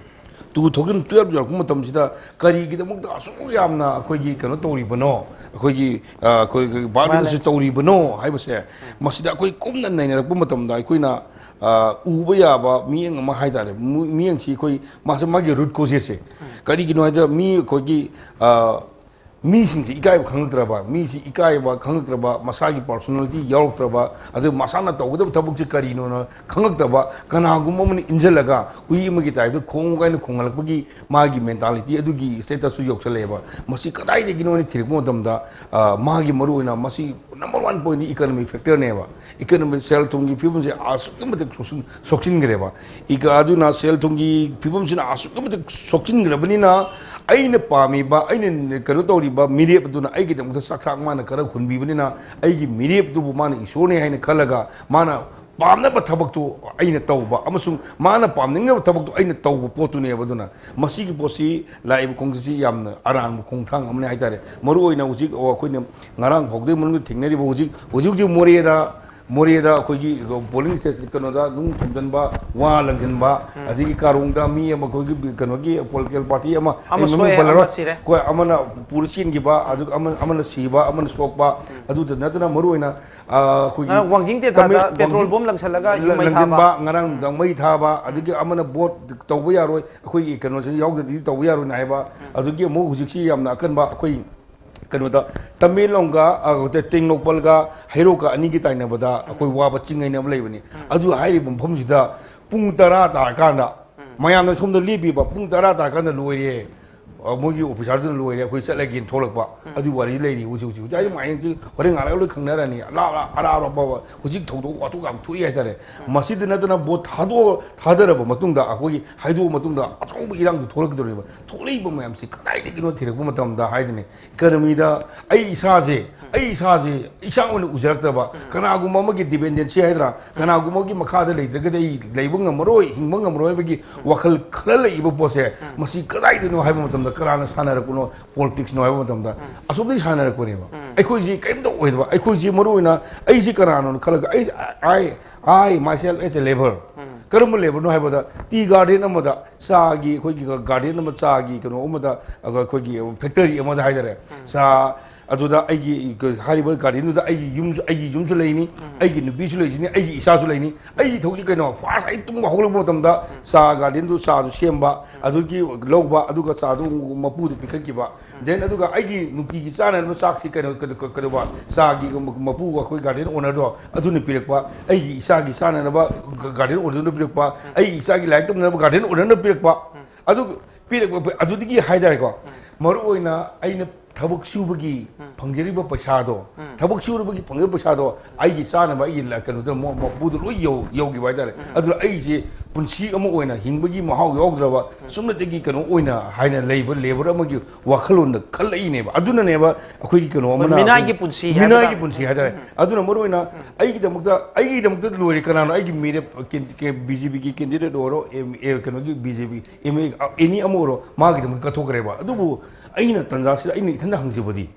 ꯇꯨ ꯊꯥꯎꯖꯟ ꯇꯨꯌꯦꯜꯞ ꯌꯧꯔꯛꯄ ꯃꯇꯝꯁꯤꯗ ꯀꯔꯤꯒꯤꯗꯃꯛꯇ ꯑꯁꯨꯛ ꯌꯥꯝꯅ ꯑꯩꯈꯣꯏꯒꯤ ꯀꯩꯅꯣ ꯇꯧꯔꯤꯕꯅꯣ, ꯑꯩꯈꯣꯏꯒꯤ, ꯑ, ꯑꯩꯈꯣꯏꯒꯤ violence violence ꯇꯧꯔꯤꯕꯅꯣ ꯍꯥꯏꯕꯁꯦ, ꯃꯁꯤꯗ ꯑꯩꯈꯣꯏ ꯀꯨꯞꯅ ꯅꯩꯅꯔꯛꯄ ꯃꯇꯝꯗ ꯑꯩꯈꯣꯏꯅ, ꯑ, ꯎꯕ ꯌꯥꯕ ꯃꯤꯠꯌꯦꯡ ꯑꯃ ꯍꯥꯏꯇꯥꯔꯦ꯫ ꯃꯨ-, ꯃꯤꯠꯌꯦꯡꯁꯤ ꯑꯩꯈꯣꯏ ꯃꯥꯁꯦ ꯃꯥꯒꯤ root causeꯁꯦ ꯀꯔꯤꯒꯤꯅꯣ ꯍꯥꯏꯗ ꯃꯤ ꯑꯩꯈꯣꯏꯒꯤ, ꯑ, ꯃꯤꯁꯤꯡꯁꯤ ꯏꯀꯥꯏꯕ ꯈꯪꯉꯛꯇ꯭ꯔꯕ, ꯃꯤꯁꯤ ꯏꯀꯥꯏꯕ ꯈꯪꯉꯛꯇ꯭ꯔꯕ, ꯃꯁꯥꯒꯤ personality ꯌꯥꯎꯔꯛꯇ꯭ꯔꯕ, ꯑꯗꯨ ꯃꯁꯥꯅ ꯇꯧꯒꯗꯕ ꯊꯕꯛꯁꯤ ꯀꯔꯤꯅꯣꯅ ꯈꯪꯉꯛꯇꯕ, ꯀꯅꯥꯒꯨꯝꯕ ꯑꯃꯅ ꯏꯟꯁꯤꯜꯂꯒ ꯍꯨꯏ ꯑꯃꯒꯤ typeꯇ ꯈꯣꯡꯉꯨ ꯀꯥꯏꯅ ꯈꯣꯡꯍꯜꯂꯛꯄꯒꯤ ꯃꯥꯒꯤ mentalityꯗꯨꯒꯤ statusꯁꯨ ꯌꯧꯁꯜꯂꯛꯑꯦꯕ꯫ ꯃꯁꯤ ꯀꯗꯥꯏꯗꯒꯤꯅꯣ ꯍꯥꯏꯅ ꯊꯤꯔꯛꯄ ꯃꯇꯝꯗ, ꯑ, ꯃꯥꯒꯤ ꯃꯔꯨꯑꯣꯏꯅ ꯃꯁꯤ number one pointꯗꯤ economic factorꯅꯦꯕ꯫ Economic ꯁꯦꯜ ꯊꯨꯝꯒꯤ ꯐꯤꯕꯝꯁꯦ ꯑꯁꯨꯛꯀꯤ ꯃꯇꯤꯛ ꯁꯣꯛꯆꯤꯟ-, ꯁꯣꯛꯆꯤꯟꯈ꯭ꯔꯦꯕ꯫ ꯏꯀ-, ꯑꯗꯨꯅ ꯁꯦꯜ ꯊꯨꯝꯒꯤ ꯐꯤꯕꯝꯁꯤꯅ ꯑꯁꯨꯛꯀꯤ ꯃꯇꯤꯛ ꯁꯣꯛꯆꯤꯟꯈ꯭ꯔꯕꯅꯤꯅ, ꯑꯩꯅ ꯄꯥꯝꯃꯤꯕ, ꯑꯩꯅ ꯀꯩꯅꯣ ꯇꯧꯔꯤꯕ ꯃꯤꯔꯦꯞ ꯑꯗꯨꯅ ꯑꯩꯒꯤꯗꯃꯛꯇ ꯆꯥꯛꯊꯥꯛ ꯃꯥꯅ ꯈꯔ ꯍꯨꯟꯕꯤꯕꯅꯤꯅ, ꯑꯩꯒꯤ ꯃꯤꯔꯦꯞꯇꯨꯕꯨ ꯃꯥꯅ ꯏꯁꯣꯔꯅꯤ ꯍꯥꯏꯅ ꯈꯜꯂꯒ, ꯃꯥꯅ ꯄꯥꯝꯅꯕ ꯊꯕꯛꯇꯨ ꯑꯩꯅ ꯇꯧꯕ ꯑꯃꯁꯨꯡ ꯃꯥꯅ ꯄꯥꯝꯅꯤꯡꯅꯕ ꯊꯕꯛꯇꯨ ꯑꯩꯅ ꯇꯧꯕ ꯄꯣꯠꯇꯨꯅꯦꯕ꯫ ꯑꯗꯨꯅ ꯃꯁꯤꯒꯤ ꯄꯣꯠꯁꯤ ꯂꯥꯛꯏꯕ ꯈꯣꯡꯆꯠꯁꯤ ꯌꯥꯝꯅ ꯑꯔꯥꯟꯕ ꯈꯣꯡꯊꯥꯡ ꯑꯃꯅꯤ ꯍꯥꯏꯇꯥꯔꯦ꯫ ꯃꯔꯨꯑꯣꯏꯅ ꯍꯧꯖꯤꯛ ꯑꯩꯈꯣꯏꯅ ꯉꯔꯥꯡ ꯐꯥꯎꯗꯒꯤ ꯃꯅꯨꯡꯗ ꯊꯦꯡꯅꯔꯤꯕ ꯍꯧꯖꯤꯛ, ꯍꯧꯖꯤꯛ ꯍꯧꯖꯤꯛ ꯃꯣꯔꯦꯗ, ꯃꯣꯔꯦꯗ ꯑꯩꯈꯣꯏꯒꯤ polling station ꯀꯩꯅꯣꯗ ꯅꯨꯡ ꯊꯣꯝꯖꯤꯟꯕ, ꯋꯥ ꯂꯪꯁꯤꯟꯕ, ꯑꯗꯒꯤ ꯀꯥꯔꯣꯡꯗ ꯃꯤ ꯑꯃ ꯑꯩꯈꯣꯏꯒꯤ ꯀꯩꯅꯣꯒꯤ political party ꯑꯃ, ꯑꯃ ꯑꯩ ꯃꯃꯤꯡ ꯁꯣꯛꯑꯦ, ꯄꯜꯂꯔꯣꯏ꯫ ꯑꯃ ꯁꯤꯔꯦ꯫ ꯑꯩꯈꯣꯏ ꯑꯃꯅ ꯄꯨꯔ ꯆꯦꯟꯈꯤꯕ, ꯑꯗꯨꯒ ꯑꯃ-, ꯑꯃꯅ ꯁꯤꯕ, ꯑꯃꯅ ꯁꯣꯛꯄ, ꯑꯗꯨꯗ ꯅꯠꯇꯅ ꯃꯔꯨꯑꯣꯏꯅ, ꯑ, ꯑꯩꯈꯣꯏꯒꯤ ꯉꯔꯥꯡ ꯋꯥꯡꯖꯤꯡ ꯇꯦꯊꯥꯗ ꯇꯃꯦꯡ-, petrol ꯋꯥꯡꯖꯤꯡ bomb ꯂꯪꯁꯜꯂꯒ ꯌꯨꯝ ꯃꯩ ꯊꯥꯕ꯫ ꯂꯪꯁꯤꯟꯕ, ꯉꯔꯥꯡ ꯅꯨꯡꯗꯥꯡ ꯃꯩ ꯊꯥꯕ, ꯑꯗꯒꯤ ꯑꯃꯅ vote ꯇꯧꯕ ꯌꯥꯔꯣꯏ, ꯑꯩꯈꯣꯏꯒꯤ ꯀꯩꯅꯣꯁꯤ ꯌꯥꯎꯗ꯭ꯔꯗꯤ ꯇꯧꯕ ꯌꯥꯔꯣꯏꯅ ꯍꯥꯏꯕ, ꯑꯗꯨꯒꯤ ꯑꯃꯨꯛ ꯍꯧꯖꯤꯛꯁꯤ ꯌꯥꯝꯅ ꯑꯀꯟꯕ ꯑꯩꯈꯣꯏ ꯀꯩꯅꯣꯗ ꯇꯃꯦꯡꯂꯣꯡꯒ, ꯑ, ꯇꯦꯡꯅꯧꯄꯜꯒ ꯍꯩꯔꯣꯛꯀ ꯑꯅꯤꯒꯤ ꯇꯥꯏꯅꯕꯗ ꯑꯩꯈꯣꯏ ꯋꯥꯕ ꯆꯤꯡ ꯍꯥꯏꯅ ꯑꯃ ꯂꯩꯕꯅꯤ꯫ ꯑꯗꯨ ꯍꯥꯏꯔꯤꯕ ꯃꯐꯝꯁꯤꯗ ꯄꯨꯡ ꯇꯔꯥ ꯇꯥꯔꯀꯥꯟꯗ ꯃꯌꯥꯝꯅ ꯁꯣꯝꯗ ꯂꯦꯞꯄꯤꯕ, ꯄꯨꯡ ꯇꯔꯥ ꯇꯥꯔꯀꯥꯟꯗ ꯂꯣꯏꯔꯦ꯫ ꯑ, ꯃꯣꯏꯒꯤ ꯑꯣꯐꯤꯁꯥꯔꯗꯨꯅ ꯂꯣꯏꯔꯦ, ꯑꯩꯈꯣꯏ ꯆꯠꯂꯒꯦꯅ ꯊꯣꯛꯂꯛꯄ꯫ ꯑꯗꯨꯒꯤ ꯋꯥꯔꯤ ꯂꯩꯔꯤ ꯍꯧꯖꯤꯛ ꯍꯧꯖꯤꯛ ꯍꯧꯖꯤꯛ꯫ ꯑꯩ ꯃꯥꯏꯟꯁꯤ ꯍꯣꯔꯦꯟ ꯉꯥꯏꯍꯥꯛ ꯂꯣꯏ ꯈꯪꯅꯔꯅꯤ꯫ ꯑꯂꯥꯞ ꯑꯂꯥꯞ ꯑꯔꯥꯞ ꯑꯔꯥꯞ ꯐꯥꯎꯕ ꯍꯧꯖꯤꯛ ꯊꯧꯗꯣꯛ ꯋꯥꯊꯣꯛ ꯌꯥꯝ ꯊꯣꯛꯏ ꯍꯥꯏꯇꯥꯔꯦ꯫ ꯃꯁꯤꯗ ꯅꯠꯇꯅ ꯚꯣꯠ ꯊꯥꯗꯣꯛꯑ ꯊꯥꯗꯔꯕ ꯃꯇꯨꯡꯗ, ꯑꯩꯈꯣꯏꯒꯤ ꯍꯥꯏꯗꯣꯛꯑ ꯃꯇꯨꯡꯗ ꯑꯆꯧꯕ ꯏꯔꯥꯡꯗꯨ ꯊꯣꯛꯂꯛꯀꯗꯧꯔꯤꯕ꯫ ꯊꯣꯛꯂꯛꯏꯕ ꯃꯌꯥꯝꯁꯤ ꯀꯗꯥꯏꯗꯒꯤꯅꯣ ꯊꯤꯔꯛꯄ ꯃꯇꯝꯗ ꯍꯥꯏꯗꯨꯅꯤ, ꯏꯀꯅꯃꯤꯗ ꯑꯩ ꯏꯁꯥꯁꯦ ꯑꯩ ꯏꯁꯥꯁꯦ ꯏꯁꯥ ꯑꯣꯏꯅ ꯎꯖꯔꯛꯇꯕ, ꯀꯅꯥꯒꯨꯝꯕ ꯑꯃꯒꯤ ꯗꯤꯄꯦꯟꯗꯦꯟꯁꯤ ꯍꯥꯏꯗ꯭ꯔꯥ, ꯀꯅꯥꯒꯨꯝꯕ ꯑꯃꯒꯤ ꯃꯈꯥꯗ ꯂꯩꯇ꯭ꯔꯒꯗꯤ ꯑꯩ ꯂꯩꯕ ꯉꯝꯃꯔꯣꯏ, ꯍꯤꯡꯕ ꯉꯝꯃꯔꯣꯏ ꯍꯥꯏꯕꯒꯤ ꯋꯥꯈꯜ ꯈꯜꯂꯛꯏꯕ ꯄꯣꯠꯁꯦ, ꯃꯁꯤ ꯀꯗꯥꯏꯗꯅꯣ ꯍꯥꯏꯕ ꯃꯇꯝꯗ, ꯀꯅꯥꯅ ꯁꯥꯟꯅꯔꯛꯄꯅꯣ, ꯄꯣꯂꯤꯇꯤꯛꯁꯅꯣ ꯍꯥꯏꯕ ꯃꯇꯝꯗ, ꯑꯁꯣꯝꯗꯒꯤ ꯁꯥꯟꯅꯔꯛꯄꯅꯦꯕ꯫ ꯑꯩꯈꯣꯏꯁꯤ ꯀꯔꯤꯝꯇ ꯑꯣꯏꯗꯕ, ꯑꯩꯈꯣꯏꯁꯤ ꯃꯔꯨ ꯑꯣꯏꯅ ꯑꯩꯁꯤ ꯀꯅꯥꯅꯣꯅ ꯈꯜꯂꯒ, ꯑꯩ, I, I myself as a labour, ꯀꯔꯝꯕ ꯂꯦꯕꯔꯅꯣ ꯍꯥꯏꯕꯗ, ꯇꯤ ꯒꯥꯔꯗꯦꯟ ꯑꯃꯗ, ꯆꯥꯒꯤ, ꯑꯩꯈꯣꯏꯒꯤ ꯒꯥꯔꯗꯦꯟ ꯑꯃ, ꯆꯥꯒꯤ ꯀꯩꯅꯣ ꯑꯃꯗ, ꯑꯗ ꯑꯩꯈꯣꯏꯒꯤ ꯐꯦꯛꯇꯔꯤ ꯑꯃꯗ ꯍꯥꯏꯇꯥꯔꯦ, ꯆꯥ ꯑꯗꯨꯗ ꯑꯩꯒꯤ ꯍꯥꯏꯔꯤꯕ ꯒꯥꯔꯗꯦꯟꯗꯨꯗ ꯑꯩꯒꯤ ꯌꯨꯝꯁꯨ, ꯑꯩꯒꯤ ꯌꯨꯝꯁꯨ ꯂꯩꯅꯤ, ꯑꯩꯒꯤ ꯅꯨꯄꯤꯁꯨ ꯂꯩꯁꯤꯅꯤ, ꯑꯩꯒꯤ ꯏꯆꯥꯁꯨ ꯂꯩꯅꯤ꯫ ꯑꯩꯒꯤ ꯊꯕꯛꯁꯤ ꯀꯩꯅꯣ? ꯐꯥꯔꯁ ꯑꯩ ꯇꯨꯝꯕ ꯍꯧꯒꯠꯂꯛꯄ ꯃꯇꯝꯗ ꯆꯥ ꯒꯥꯔꯗꯦꯟꯗꯨ, ꯆꯥꯗꯨ ꯁꯦꯝꯕ, ꯑꯗꯨꯒꯤ ꯂꯧꯕ, ꯑꯗꯨꯒ ꯆꯥꯗꯨ ꯃꯄꯨꯗ ꯄꯤꯈꯠꯈꯤꯕ꯫ ꯗꯦꯟ ꯑꯗꯨꯒ ꯑꯩꯒꯤ ꯅꯨꯡꯇꯤꯒꯤ ꯆꯥꯅꯅꯕ ꯆꯥꯛꯁꯤ ꯀꯩꯅꯣ, ꯀꯩꯅꯣ, ꯀꯩꯅꯣ, ꯀꯩꯗꯧꯕ, ꯆꯥꯒꯤ ꯃꯄꯨ ꯑꯩꯈꯣꯏ ꯒꯥꯔꯗꯦꯟ ꯑꯣꯅꯔꯗꯣ ꯑꯗꯨꯅ ꯄꯤꯔꯛꯄ, ꯑꯩꯒꯤ ꯏꯆꯥꯒꯤ ꯆꯥꯅꯅꯕ ꯒꯥꯔꯗꯦꯟ ꯑꯣꯅꯔꯗꯨꯅ ꯄꯤꯔꯛꯄ, ꯑꯩꯒꯤ ꯏꯆꯥꯒꯤ ꯂꯥꯏꯔꯤꯛ ꯇꯝꯅꯕ ꯒꯥꯔꯗꯦꯟ ꯑꯣꯅꯔꯅ ꯄꯤꯔꯛꯄ, ꯑꯗꯨ ꯄꯤꯔꯛꯄ, ꯑꯗꯨꯗꯒꯤ ꯍꯥꯏꯇꯥꯔꯦꯀꯣ, ꯃꯔꯨ ꯑꯣꯏꯅ ꯑꯩꯅ ꯊꯕꯛ ꯁꯨꯕꯒꯤ ꯐꯪꯖꯔꯤꯕ ꯄꯩꯁꯥꯗꯣ, ꯊꯕꯛ ꯁꯨꯔꯨꯕꯒꯤ ꯐꯪꯖꯕ ꯄꯩꯁꯥꯗꯣ ꯑꯩꯒꯤ ꯆꯥꯅꯕ, ꯑꯩꯒꯤ ꯂ-, ꯀꯩꯅꯣꯗ ꯃ-, ꯃꯄꯨꯗ ꯂꯣꯏ ꯌꯧ-, ꯌꯧꯈꯤꯕ ꯍꯥꯏꯇꯥꯔꯦ꯫ ꯑꯗꯨꯅ ꯑꯩꯁꯦ ꯄꯨꯟꯁꯤ ꯑꯃ ꯑꯣꯏꯅ ꯍꯤꯡꯕꯒꯤ ꯃꯍꯥꯎ ꯌꯥꯎꯗ꯭ꯔꯕ, ꯆꯨꯝꯅꯇꯒꯤ ꯀꯩꯅꯣ ꯑꯣꯏꯅ ꯍꯥꯏꯅ ꯂꯩꯕ ꯂꯦꯕꯔ ꯑꯃꯒꯤ ꯋꯥꯈꯜꯂꯣꯟꯗ ꯈꯜꯂꯛꯏꯅꯦꯕ꯫ ꯑꯗꯨꯅꯅꯦꯕ ꯑꯩꯈꯣꯏꯒꯤ ꯀꯩꯅꯣ ꯑꯃꯅ ꯃꯤꯅꯥꯏꯒꯤ ꯄꯨꯟꯁꯤ ꯍꯥꯏꯕ ꯃꯤꯅꯥꯏꯒꯤ ꯇꯥꯔꯦ꯫ ꯄꯨꯟꯁꯤ ꯍꯥꯏꯇꯥꯔꯦ꯫ ꯑꯗꯨꯅ ꯃꯔꯨ ꯑꯣꯏꯅ ꯑꯩꯒꯤꯗꯃꯛꯇ, ꯑꯩꯒꯤꯗꯃꯛꯇ ꯂꯣꯏꯔꯦ꯫ ꯀꯅꯥꯅꯣ ꯑꯩꯒꯤ ꯃꯤꯔꯦꯞ? ꯀꯦꯟ-, ꯀꯦ-, ꯕꯤ ꯖꯦ ꯄꯤꯒꯤ ꯀꯦꯟꯗꯤꯗꯦꯠ ꯑꯣꯏꯔꯣ, ꯑꯦꯝ-, ꯑꯦ, ꯀꯩꯅꯣꯒꯤ B J P, M A, ꯑꯦꯅꯤ ꯑꯃ ꯑꯣꯏꯔꯣ, ꯃꯥꯒꯤꯗꯃꯛꯇ ꯀꯠꯊꯣꯛꯈ꯭ꯔꯦꯕ꯫ ꯑꯗꯨꯕꯨ ꯑꯩꯅ ꯇꯟꯖꯥꯁꯤꯗ ꯑꯩꯅ ꯏꯊꯟꯗ ꯍꯪꯖꯕꯗꯤ,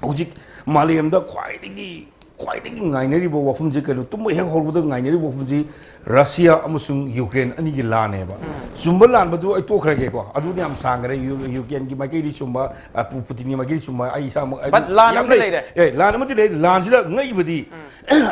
ꯍꯧꯖꯤꯛ ꯃꯥꯂꯦꯝꯗ ꯈ꯭ꯋꯥꯏꯗꯒꯤ, ꯈ꯭ꯋꯥꯏꯗꯒꯤ ꯉꯥꯏꯅꯔꯤꯕ ꯋꯥꯐꯝꯁꯦ ꯀꯩꯅꯣ? ꯇꯨꯝꯕ ꯍꯦꯛ ꯍꯧꯔꯛꯄꯗ ꯉꯥꯏꯅꯔꯤꯕ ꯋꯥꯐꯝꯁꯤ ꯔꯁꯤꯌꯥ ꯑꯃꯁꯨꯡ ꯌꯨꯀ꯭ꯔꯦꯟ ꯑꯅꯤꯒꯤ ꯂꯥꯟꯅꯦꯕ꯫ ꯆꯨꯝꯕ ꯂꯥꯟꯕꯗꯨ ꯑꯩ ꯇꯣꯛꯈ꯭ꯔꯒꯦꯀꯣ, ꯑꯗꯨꯗꯤ ꯌꯥꯝ ꯁꯥꯡꯈ꯭ꯔꯦ꯫ ꯌꯨ-, ꯌꯨꯀ꯭ꯔꯦꯟꯒꯤ ꯃꯥꯏꯀꯩꯗꯤ ꯆꯨꯝꯕ, ꯑ, ꯄꯨ-, ꯄꯨꯇꯤꯟꯒꯤ ꯃꯥꯏꯀꯩꯗꯤ ꯆꯨꯝꯕ, ꯑꯩ ꯏꯁꯥꯃꯛ ꯑꯗꯨ But ꯂꯥꯟ ꯌꯥꯝ ꯑꯃꯗꯤ ꯂꯩ꯫ ꯂꯩꯔꯦ꯫ ꯑꯦ, ꯂꯥꯟ ꯑꯃꯗꯤ ꯂꯩ꯫ ꯂꯥꯟꯁꯤꯗ ꯉꯛꯏꯕꯗꯤ,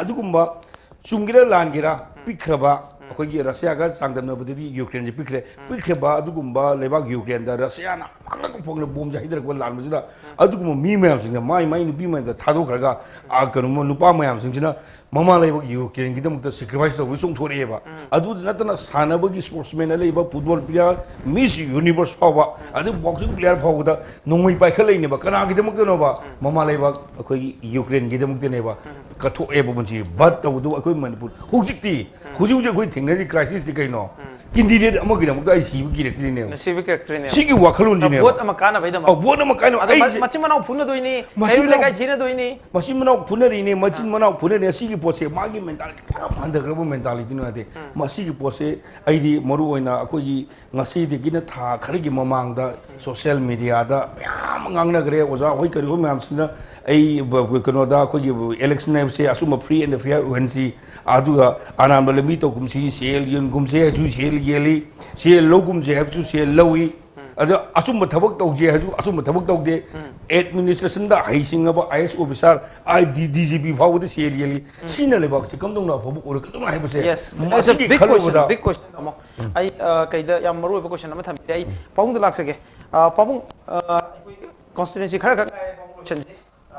ꯑꯗꯨꯒꯨꯝꯕ ꯆꯨꯝꯒꯦꯔꯥ ꯂꯥꯟꯒꯦꯔꯥ, ꯄꯤꯛꯈ꯭ꯔꯕ ꯑꯩꯈꯣꯏꯒꯤ ꯔꯁꯤꯌꯥꯒ ꯆꯥꯡꯗꯝꯅꯕꯗꯗꯤ ꯌꯨꯀ꯭ꯔꯦꯟꯁꯦ ꯄꯤꯛꯈ꯭ꯔꯦ꯫ ꯄꯤꯛꯈ꯭ꯔꯕ ꯑꯗꯨꯒꯨꯝꯕ ꯂꯩꯕꯥꯛ ꯌꯨꯀ꯭ꯔꯦꯟꯗ ꯔꯁꯤꯌꯥꯅ ꯐꯪꯅ ꯐꯪꯅ ꯕꯣꯝꯁꯦ ꯍꯩꯊꯔꯛꯄ ꯂꯥꯟꯕꯁꯤꯗ, ꯑꯗꯨꯒꯨꯝꯕ ꯃꯤ ꯃꯌꯥꯝꯁꯤꯡꯅ ꯃꯥꯏ ꯃꯥꯏ ꯅꯨꯄꯤ ꯃꯌꯥꯝꯗ ꯊꯥꯗꯣꯛꯈ꯭ꯔꯒ, ꯑ, ꯀꯩꯅꯣ, ꯅꯨꯄꯥ ꯃꯌꯥꯝꯁꯤꯡꯁꯤꯅ ꯃꯃꯥ ꯂꯩꯕꯥꯛ ꯌꯨꯀ꯭ꯔꯦꯟꯒꯤꯗꯃꯛꯇ ꯁꯦꯀ꯭ꯔꯤꯐꯥꯏꯁ ꯇꯧꯕ ꯆꯣꯡꯊꯣꯔꯛꯑꯦꯕ꯫ ꯑꯗꯨꯗ ꯅꯠꯇꯅ ꯁꯥꯟꯅꯕꯒꯤ ꯁ꯭ꯄꯣꯔꯠꯁꯃꯦꯟ ꯑꯂꯩꯕ, ꯐꯨꯠꯕꯣꯜ ꯄ꯭ꯂꯦꯌꯔ, ꯃꯤꯁ ꯌꯨꯅꯤꯚꯔꯁ ꯐꯥꯎꯕ, ꯑꯗꯩ ꯕꯣꯛꯁꯤꯡ ꯄ꯭ꯂꯦꯌꯔ ꯐꯥꯎꯕꯗ ꯅꯣꯡꯃꯩ ꯄꯥꯏꯈꯠꯂꯛꯏꯅꯦꯕ꯫ ꯀꯅꯥꯒꯤꯗꯃꯛꯇꯅꯣꯕ? ꯃꯃꯥ ꯂꯩꯕꯥꯛ ꯑꯩꯈꯣꯏꯒꯤ ꯌꯨꯀ꯭ꯔꯦꯟꯒꯤꯗꯃꯛꯇꯅꯦꯕ꯫ ꯀꯠꯊꯣꯛꯑꯦꯕ ꯄꯨꯟꯁꯤ ꯕꯠ ꯇꯧꯕꯗꯨ ꯑꯩꯈꯣꯏ ꯃꯅꯤꯄꯨꯔ ꯍꯧꯖꯤꯛꯇꯤ, ꯍꯧꯖꯤꯛ ꯍꯧꯖꯤꯛ ꯑꯩꯈꯣꯏ ꯊꯦꯡꯅꯔꯤ ꯀ꯭ꯔꯥꯏꯁꯤꯁꯇꯤ ꯀꯩꯅꯣ? ꯀꯦꯟꯗꯤꯗꯦꯠ ꯑꯃꯒꯤꯗꯃꯛꯇ ꯑꯩ ꯁꯤꯕ ꯀꯤꯔꯛꯇ꯭ꯔꯤꯅꯦꯕ꯫ ꯅꯨꯡꯁꯤꯕ ꯀꯤꯔꯛꯇ꯭ꯔꯤꯅꯦꯕ꯫ ꯁꯤꯒꯤ ꯋꯥꯈꯜꯂꯣꯟꯁꯤꯅꯦꯕ꯫ ꯚꯣꯠ ꯑꯃ ꯀꯥꯟꯅꯕꯩꯗꯃꯛ꯫ ꯑꯧ, ꯚꯣꯠ ꯑꯃ ꯀꯥꯟꯅꯕ꯫ ꯑꯗꯣ ꯑꯩꯁꯦ ꯃꯆꯤꯟ ꯃꯅꯥꯎ ꯐꯨꯅꯗꯣꯏꯅꯤ, ꯃꯆꯤꯟ ꯀꯩꯔꯣꯜ ꯃꯅꯥꯎ ꯂꯩꯀꯥꯏ ꯊꯤꯅꯗꯣꯏꯅꯤ꯫ ꯃꯆꯤꯟ ꯃꯅꯥꯎ ꯐꯨꯅꯔꯤꯅꯤ, ꯃꯆꯤꯟ ꯃꯅꯥꯎ ꯐꯨꯅꯔꯤꯅꯤ꯫ ꯑꯁꯤꯒꯤ ꯄꯣꯠꯁꯦ ꯃꯥꯒꯤ ꯃꯦꯟꯇꯥꯂꯤꯇꯤ ꯀꯌꯥꯝ ꯍꯟꯊꯈ꯭ꯔꯕ ꯃꯦꯟꯇꯥꯂꯤꯇꯤꯅꯣ ꯍꯥꯏꯗꯤ, ꯃꯁꯤꯒꯤ ꯄꯣꯠꯁꯦ ꯑꯩꯗꯤ ꯃꯔꯨ ꯑꯣꯏꯅ ꯑꯩꯈꯣꯏꯒꯤ ꯉꯁꯤꯗꯒꯤꯅ ꯊꯥ ꯈꯔꯒꯤ ꯃꯃꯥꯡꯗ ꯁꯣꯁꯤꯌꯦꯜ ꯃꯦꯗꯤꯌꯥꯗ ꯃꯌꯥꯝ ꯑꯃ ꯉꯥꯡꯅꯈ꯭ꯔꯦ꯫ ꯑꯣꯖꯥ ꯍꯣꯏ ꯀꯔꯤ ꯍꯣꯏ ꯃꯌꯥꯝꯁꯤꯅ ꯑꯩ ꯕ-, ꯕ-, ꯀꯩꯅꯣꯗ ꯑꯩꯈꯣꯏꯒꯤ ꯏꯂꯦꯛꯁꯟ ꯍꯥꯏꯕꯁꯦ ꯑꯆꯨꯝꯕ ꯐ꯭ꯔꯤ ꯑꯦꯟ ꯐꯤꯌꯔ ꯑꯣꯏꯍꯟꯁꯤ, ꯑꯗꯨꯒ ꯑꯔꯥꯟꯕ ꯂꯝꯕꯤ ꯇꯧꯒꯨꯝꯁꯤ, ꯁꯦꯜ ꯌꯦꯟꯒꯨꯝꯁꯤ ꯍꯥꯏꯁꯨ ꯁꯦꯜ ꯌꯦꯜꯂꯤ, ꯁꯦꯜ ꯂꯧꯒꯨꯝꯁꯤ ꯍꯥꯏꯕꯁꯨ ꯁꯦꯜ ꯂꯧꯏ꯫ ꯑꯗ ꯑꯆꯨꯝꯕ ꯊꯕꯛ ꯇꯧꯁꯤ ꯍꯥꯏꯁꯨ ꯑꯆꯨꯝꯕ ꯊꯕꯛ ꯇꯧꯗꯦ꯫ ꯑꯦꯗꯃꯤꯅꯤꯁꯇ꯭ꯔꯦꯁꯟꯗ ꯍꯩꯁꯤꯡꯉꯕ ꯑꯥꯏ ꯑꯦꯁ officer, I D, D G P ꯐꯥꯎꯕꯗ ꯁꯦꯜ ꯌꯦꯜꯂꯤ꯫ ꯁꯤꯅ ꯂꯩꯕꯥꯛꯁꯤ ꯀꯝꯗꯧꯅ ꯑꯐꯕ ꯑꯣꯏꯔꯛꯀꯗꯧꯅꯣ ꯍꯥꯏꯕꯁꯦ, yes, it's a ꯃꯁꯤꯒꯤ big question, ꯈꯜꯂꯨꯕꯗ big question ꯑꯃ꯫ ꯑꯩ, ꯑ, ꯀꯩꯗ ꯌꯥꯝ ꯃꯔꯨ ꯑꯣꯏꯕ question ꯑꯃ ꯊꯝꯕꯤꯔꯦ꯫ ꯑꯩ ꯄꯥꯕꯨꯡꯗ ꯂꯥꯛꯆꯒꯦ꯫ ꯑ, ꯄꯥꯕꯨꯡ, ꯑ, ꯑꯩꯈꯣꯏ constituency ꯈꯔ ꯈꯛ ꯉꯥꯏꯔꯦ ꯄꯥꯕꯨꯡ ꯂꯣꯏꯁꯟꯁꯦ꯫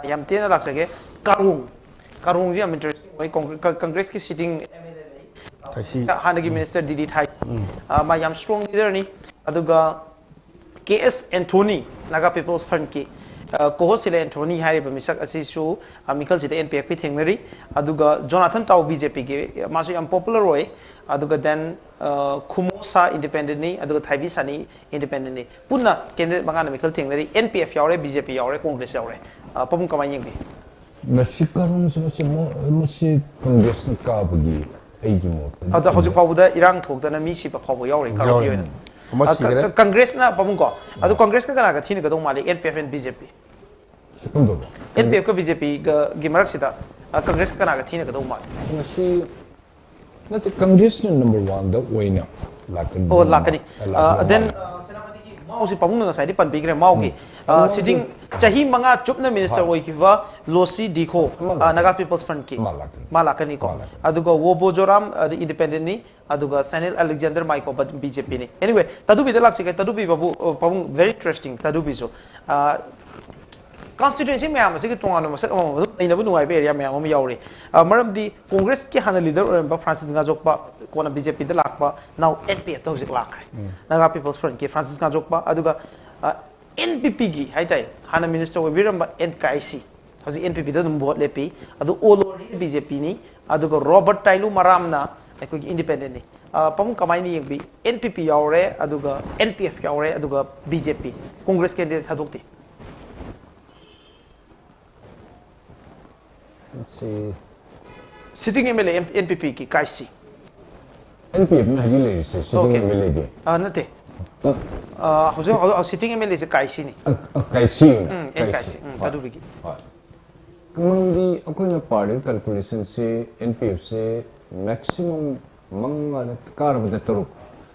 ꯑ, ꯌꯥꯝ ꯇꯦꯟꯅ ꯂꯥꯛꯆꯒꯦ꯫ ꯀꯥꯔꯣꯡ, ꯀꯥꯔꯣꯡꯁꯦ ꯌꯥꯝ interesting ꯑꯣꯏ꯫ ꯀꯣꯡ-, ꯀ-, ꯀꯪꯒ꯭ꯔꯦꯁꯀꯤ sitting ꯑꯦꯝ ꯑꯦꯜ ꯑꯦ ꯂꯩ꯫ ꯊꯥꯏꯁꯤ꯫ ꯍꯥꯟꯅꯒꯤ ꯃꯤꯅꯤꯁꯇꯔ ꯗꯤ ꯗꯤ ꯊꯥꯏꯁꯤ꯫ ꯑ, ꯃꯥ ꯌꯥꯝ strong leaderꯅꯤ꯫ ꯑꯗꯨꯒ ꯀꯦ ꯑꯦꯁ ꯑꯦꯟꯊꯣꯅꯤ, Naga People's Frontꯀꯤ, ꯑ, ꯀꯣꯍꯣꯁꯤꯂꯦ ꯑꯦꯟꯊꯣꯅꯤ ꯍꯥꯏꯔꯤꯕ ꯃꯤꯁꯛ ꯑꯁꯤꯁꯨ, ꯑ, ꯃꯤꯈꯜꯁꯤꯗ ꯑꯦꯟ ꯄꯤ ꯑꯦꯐꯀꯤ ꯊꯦꯡꯅꯔꯤ꯫ ꯑꯗꯨꯒ ꯖꯣꯅꯥꯊꯟ ꯇꯥꯎ ꯕꯤ ꯖꯦ ꯄꯤꯒꯤ, ꯃꯥꯁꯨ ꯌꯥꯝ popular ꯑꯣꯏ꯫ ꯑꯗꯨꯒ then, ꯑ, ꯈꯨꯃꯣꯁꯥ independentꯅꯤ, ꯑꯗꯨꯒ ꯊꯥꯏꯕꯤ ꯁꯥꯅꯤ independentꯅꯤ꯫ ꯄꯨꯟꯅ candidate ꯃꯉꯥꯅ ꯃꯤꯈꯜ ꯊꯦꯡꯅꯔꯤ꯫ ꯑꯦꯟ ꯄꯤ ꯑꯦꯐ ꯌꯥꯎꯔꯦ, ꯕꯤ ꯖꯦ ꯄꯤ ꯌꯥꯎꯔꯦ, ꯀꯣꯡꯒ꯭ꯔꯦꯁ ꯌꯥꯎꯔꯦ꯫ ꯑ, ꯄꯥꯕꯨꯡ ꯀꯃꯥꯏꯅ ꯌꯦꯡꯕꯤ? ꯃꯁꯤ ꯀꯔꯝꯁꯨ ꯃꯁꯤ ꯃꯣ-, ꯃꯁꯤ ꯀꯪꯒ꯭ꯔꯦꯁꯅ ꯀꯥꯕꯒꯤ ꯑꯩꯒꯤ ꯃꯣꯠꯇꯗꯤ ꯑꯗꯣ ꯍꯧꯖꯤꯛ ꯈꯟꯖꯩ꯫ ꯐꯥꯎꯕꯗ ꯏꯔꯥꯡ ꯊꯣꯛꯇꯅ ꯃꯤ ꯁꯤꯕ ꯐꯥꯎꯕ ꯌꯥꯎꯔꯤ ꯀꯥꯔꯣꯡꯒꯤ ꯌꯥꯎꯔꯤ꯫ ꯑꯣꯏꯅ꯫ ꯑꯃ ꯑ, ꯀ-, ꯁꯤꯈ꯭ꯔꯦ꯫ ꯀ-, ꯀꯪꯒ꯭ꯔꯦꯁꯅ ꯄꯥꯕꯨꯡꯀꯣ, ꯑꯗꯣ ꯀꯪꯒ꯭ꯔꯦꯁꯀ ꯀꯅꯥꯒ ꯊꯤꯅꯒꯗꯧ ꯃꯥꯜꯂꯤ? N P F and B J P. ꯁꯤ ꯀꯝꯗꯧꯕ? ꯑꯦꯟ ꯄꯤ ꯑꯦꯐꯀ ꯕꯤ ꯖꯦ ꯄꯤꯒꯒꯤ ꯃꯔꯛꯁꯤꯗ, ꯑ, ꯀꯪꯒ꯭ꯔꯦꯁꯀ ꯀꯅꯥꯒ ꯊꯤꯅꯒꯗꯧ ꯃꯥꯜꯂꯤ? ꯃꯁꯤ ꯅꯠꯇꯦ, ꯀꯪꯒ꯭ꯔꯦꯁꯅ number oneꯗ ꯑꯣꯏꯅ ꯂꯥꯛꯀꯅꯤ꯫ ꯑꯣ, ꯂꯥꯛꯀꯅꯤ꯫ ꯂꯥꯛꯀꯅꯤ꯫ ꯑ, then, ꯑ, ꯁꯦꯅꯥꯄꯇꯤꯒꯤ ꯃꯥꯎꯁꯤ ꯄꯥꯕꯨꯡꯅ ꯉꯁꯥꯏꯗꯤ ꯄꯟꯕꯤꯈ꯭ꯔꯦ, ꯃꯥꯎꯒꯤ꯫ ꯎꯝ꯫ ꯑ, ꯃꯥꯎꯒꯤ ꯁꯤꯇꯤꯡ ꯆꯍꯤ ꯃꯉꯥ ꯆꯨꯞꯅ ꯃꯤꯅꯤꯁꯇꯔ ꯍꯣꯏ꯫ ꯑꯣꯏꯈꯤꯕ ꯂꯣꯁꯤ ꯗꯤꯈꯣ, ꯃꯥ ꯑ, ꯂꯥꯛꯀꯅꯤ꯫ ꯅꯥꯒꯥ ꯄꯤꯄꯜꯁ ꯐ꯭ꯔꯟꯠꯀꯤ꯫ ꯃꯥ ꯂꯥꯛꯀꯅꯤ꯫ ꯃꯥ ꯂꯥꯛꯀꯅꯤꯀꯣ꯫ ꯃꯥ ꯂꯥꯛꯀꯅꯤ꯫ ꯑꯗꯨꯒ ꯋꯣꯕꯣ ꯖꯣꯔꯥꯝ, ꯑꯗ, ꯏꯟꯗꯤꯄꯦꯟꯗꯦꯟꯠꯅꯤ꯫ ꯑꯗꯨꯒ ꯁꯦꯅꯤꯜ ꯑꯂꯦꯛꯖꯦꯟꯗꯔ ꯃꯥꯏꯀꯣ, ꯕ-, ꯕꯤ ꯖꯦ ꯄꯤꯅꯤ꯫ Anyway, ꯇꯥꯗꯨꯕꯤꯗ ꯂꯥꯛꯆꯒꯦ꯫ ꯇꯥꯗꯨꯕꯤ ꯕꯥꯕꯨ, ꯑ, ꯄꯥꯕꯨꯡ, very interesting, ꯇꯥꯗꯨꯕꯤꯁꯨ꯫ ꯑ, constituency ꯃꯌꯥꯝ ꯑꯁꯤꯒꯤ ꯇꯣꯉꯥꯟꯕ ꯃꯁꯛ ꯑꯃꯃꯝ ꯑꯗꯨꯝ ꯅꯩꯅꯕ ꯅꯨꯡꯉꯥꯏꯕ area ꯃꯌꯥꯝ ꯑꯃ ꯌꯥꯎꯔꯤ꯫ ꯑ, ꯃꯔꯝꯗꯤ ꯀꯣꯡꯒ꯭ꯔꯦꯁꯀꯤ ꯍꯥꯟꯅ leader ꯑꯣꯏꯔꯝꯕ ꯐ꯭ꯔꯥꯟꯁꯤꯁ ꯉꯥꯖꯣꯛꯄ, ꯀꯣꯟꯅ ꯕꯤ ꯖꯦ ꯄꯤꯗ ꯂꯥꯛꯄ, now ꯑꯦꯟ ꯄꯤ ꯑꯦꯐꯇ ꯍꯧꯖꯤꯛ ꯂꯥꯛꯈ꯭ꯔꯦ꯫ ꯎꯝ꯫ ꯅꯥꯒꯥ ꯄꯤꯄꯜꯁ ꯐ꯭ꯔꯟꯠꯀꯤ ꯐ꯭ꯔꯥꯟꯁꯤꯁ ꯉꯥꯖꯣꯛꯄ, ꯑꯗꯨꯒ, ꯑ, ꯑꯦꯟ ꯄꯤ ꯄꯤꯒꯤ ꯍꯥꯏꯇꯥꯔꯦ, ꯍꯥꯟꯅ ꯃꯤꯅꯤꯁꯇꯔ ꯑꯣꯏꯕꯤꯔꯝꯕ ꯑꯦꯟ ꯀꯥꯏꯁꯤ, ꯍꯧꯖꯤꯛ ꯑꯦꯟ ꯄꯤ ꯄꯤꯗ ꯑꯗꯨꯝ ꯚꯣꯠ ꯂꯦꯞꯄꯤ꯫ ꯑꯗꯨ ꯑꯣꯂꯣꯔꯤ ꯕꯤ ꯖꯦ ꯄꯤꯅꯤ꯫ ꯑꯗꯨꯒ ꯔꯣꯕꯔꯠ ꯇꯥꯏꯂꯨ ꯃꯔꯥꯝꯅ ꯑꯩꯈꯣꯏꯒꯤ ꯏꯟꯗꯤꯄꯦꯟꯗꯦꯟꯠꯅꯤ꯫ ꯑ, ꯄꯥꯕꯨꯡ ꯀꯃꯥꯏꯅ ꯌꯦꯡꯕꯤ? ꯑꯦꯟ ꯄꯤ ꯄꯤ ꯌꯥꯎꯔꯦ, ꯑꯗꯨꯒ ꯑꯦꯟ ꯄꯤ ꯑꯦꯐ ꯌꯥꯎꯔꯦ, ꯑꯗꯨꯒ ꯕꯤ ꯖꯦ ꯄꯤ, ꯀꯣꯡꯒ꯭ꯔꯦꯁ candidate ꯊꯥꯗꯣꯛꯇꯦ꯫ ꯁꯤ sitting M L A N P ꯄꯤꯒꯤ ꯀꯥꯏꯁꯤ꯫ ꯑꯦꯟ ꯄꯤ ꯑꯦꯐꯅ ꯍꯧꯖꯤꯛ ꯂꯩꯔꯤꯁꯦ ꯁꯤꯇꯤꯡ ꯑꯣꯀꯦ꯫ ꯑꯦꯝ ꯑꯦꯜ ꯑꯦꯗꯤ꯫ ꯑ, ꯅꯠꯇꯦ꯫ ꯑ, ꯑ, ꯍꯧꯖꯤꯛ, ꯍꯧꯖꯤꯛ, ꯍꯧꯖꯤꯛ ꯁꯤꯇꯤꯡ ꯑꯦꯝ ꯑꯦꯜ ꯑꯦꯁꯦ ꯀꯥꯏꯁꯤꯅꯤ꯫ ꯑ, ꯑ, ꯀꯥꯏꯁꯤ ꯑꯣꯏꯅ, ꯎꯝ, ꯑꯦꯟ ꯀꯥꯏꯁꯤ꯫ ꯀꯥꯏꯁꯤ꯫ ꯎꯝ, ꯍꯣꯏ꯫ ꯑꯗꯨꯒꯤ꯫ ꯍꯣꯏ꯫ ꯃꯔꯝꯗꯤ ꯑꯩꯈꯣꯏꯅ ꯄꯥꯔꯤꯕ calculationꯁꯦ ꯑꯦꯟ ꯄꯤ ꯑꯦꯐꯁꯦ maximum ꯃꯉꯥꯗ ꯀꯥꯔꯕꯗ ꯇꯔꯨꯛ,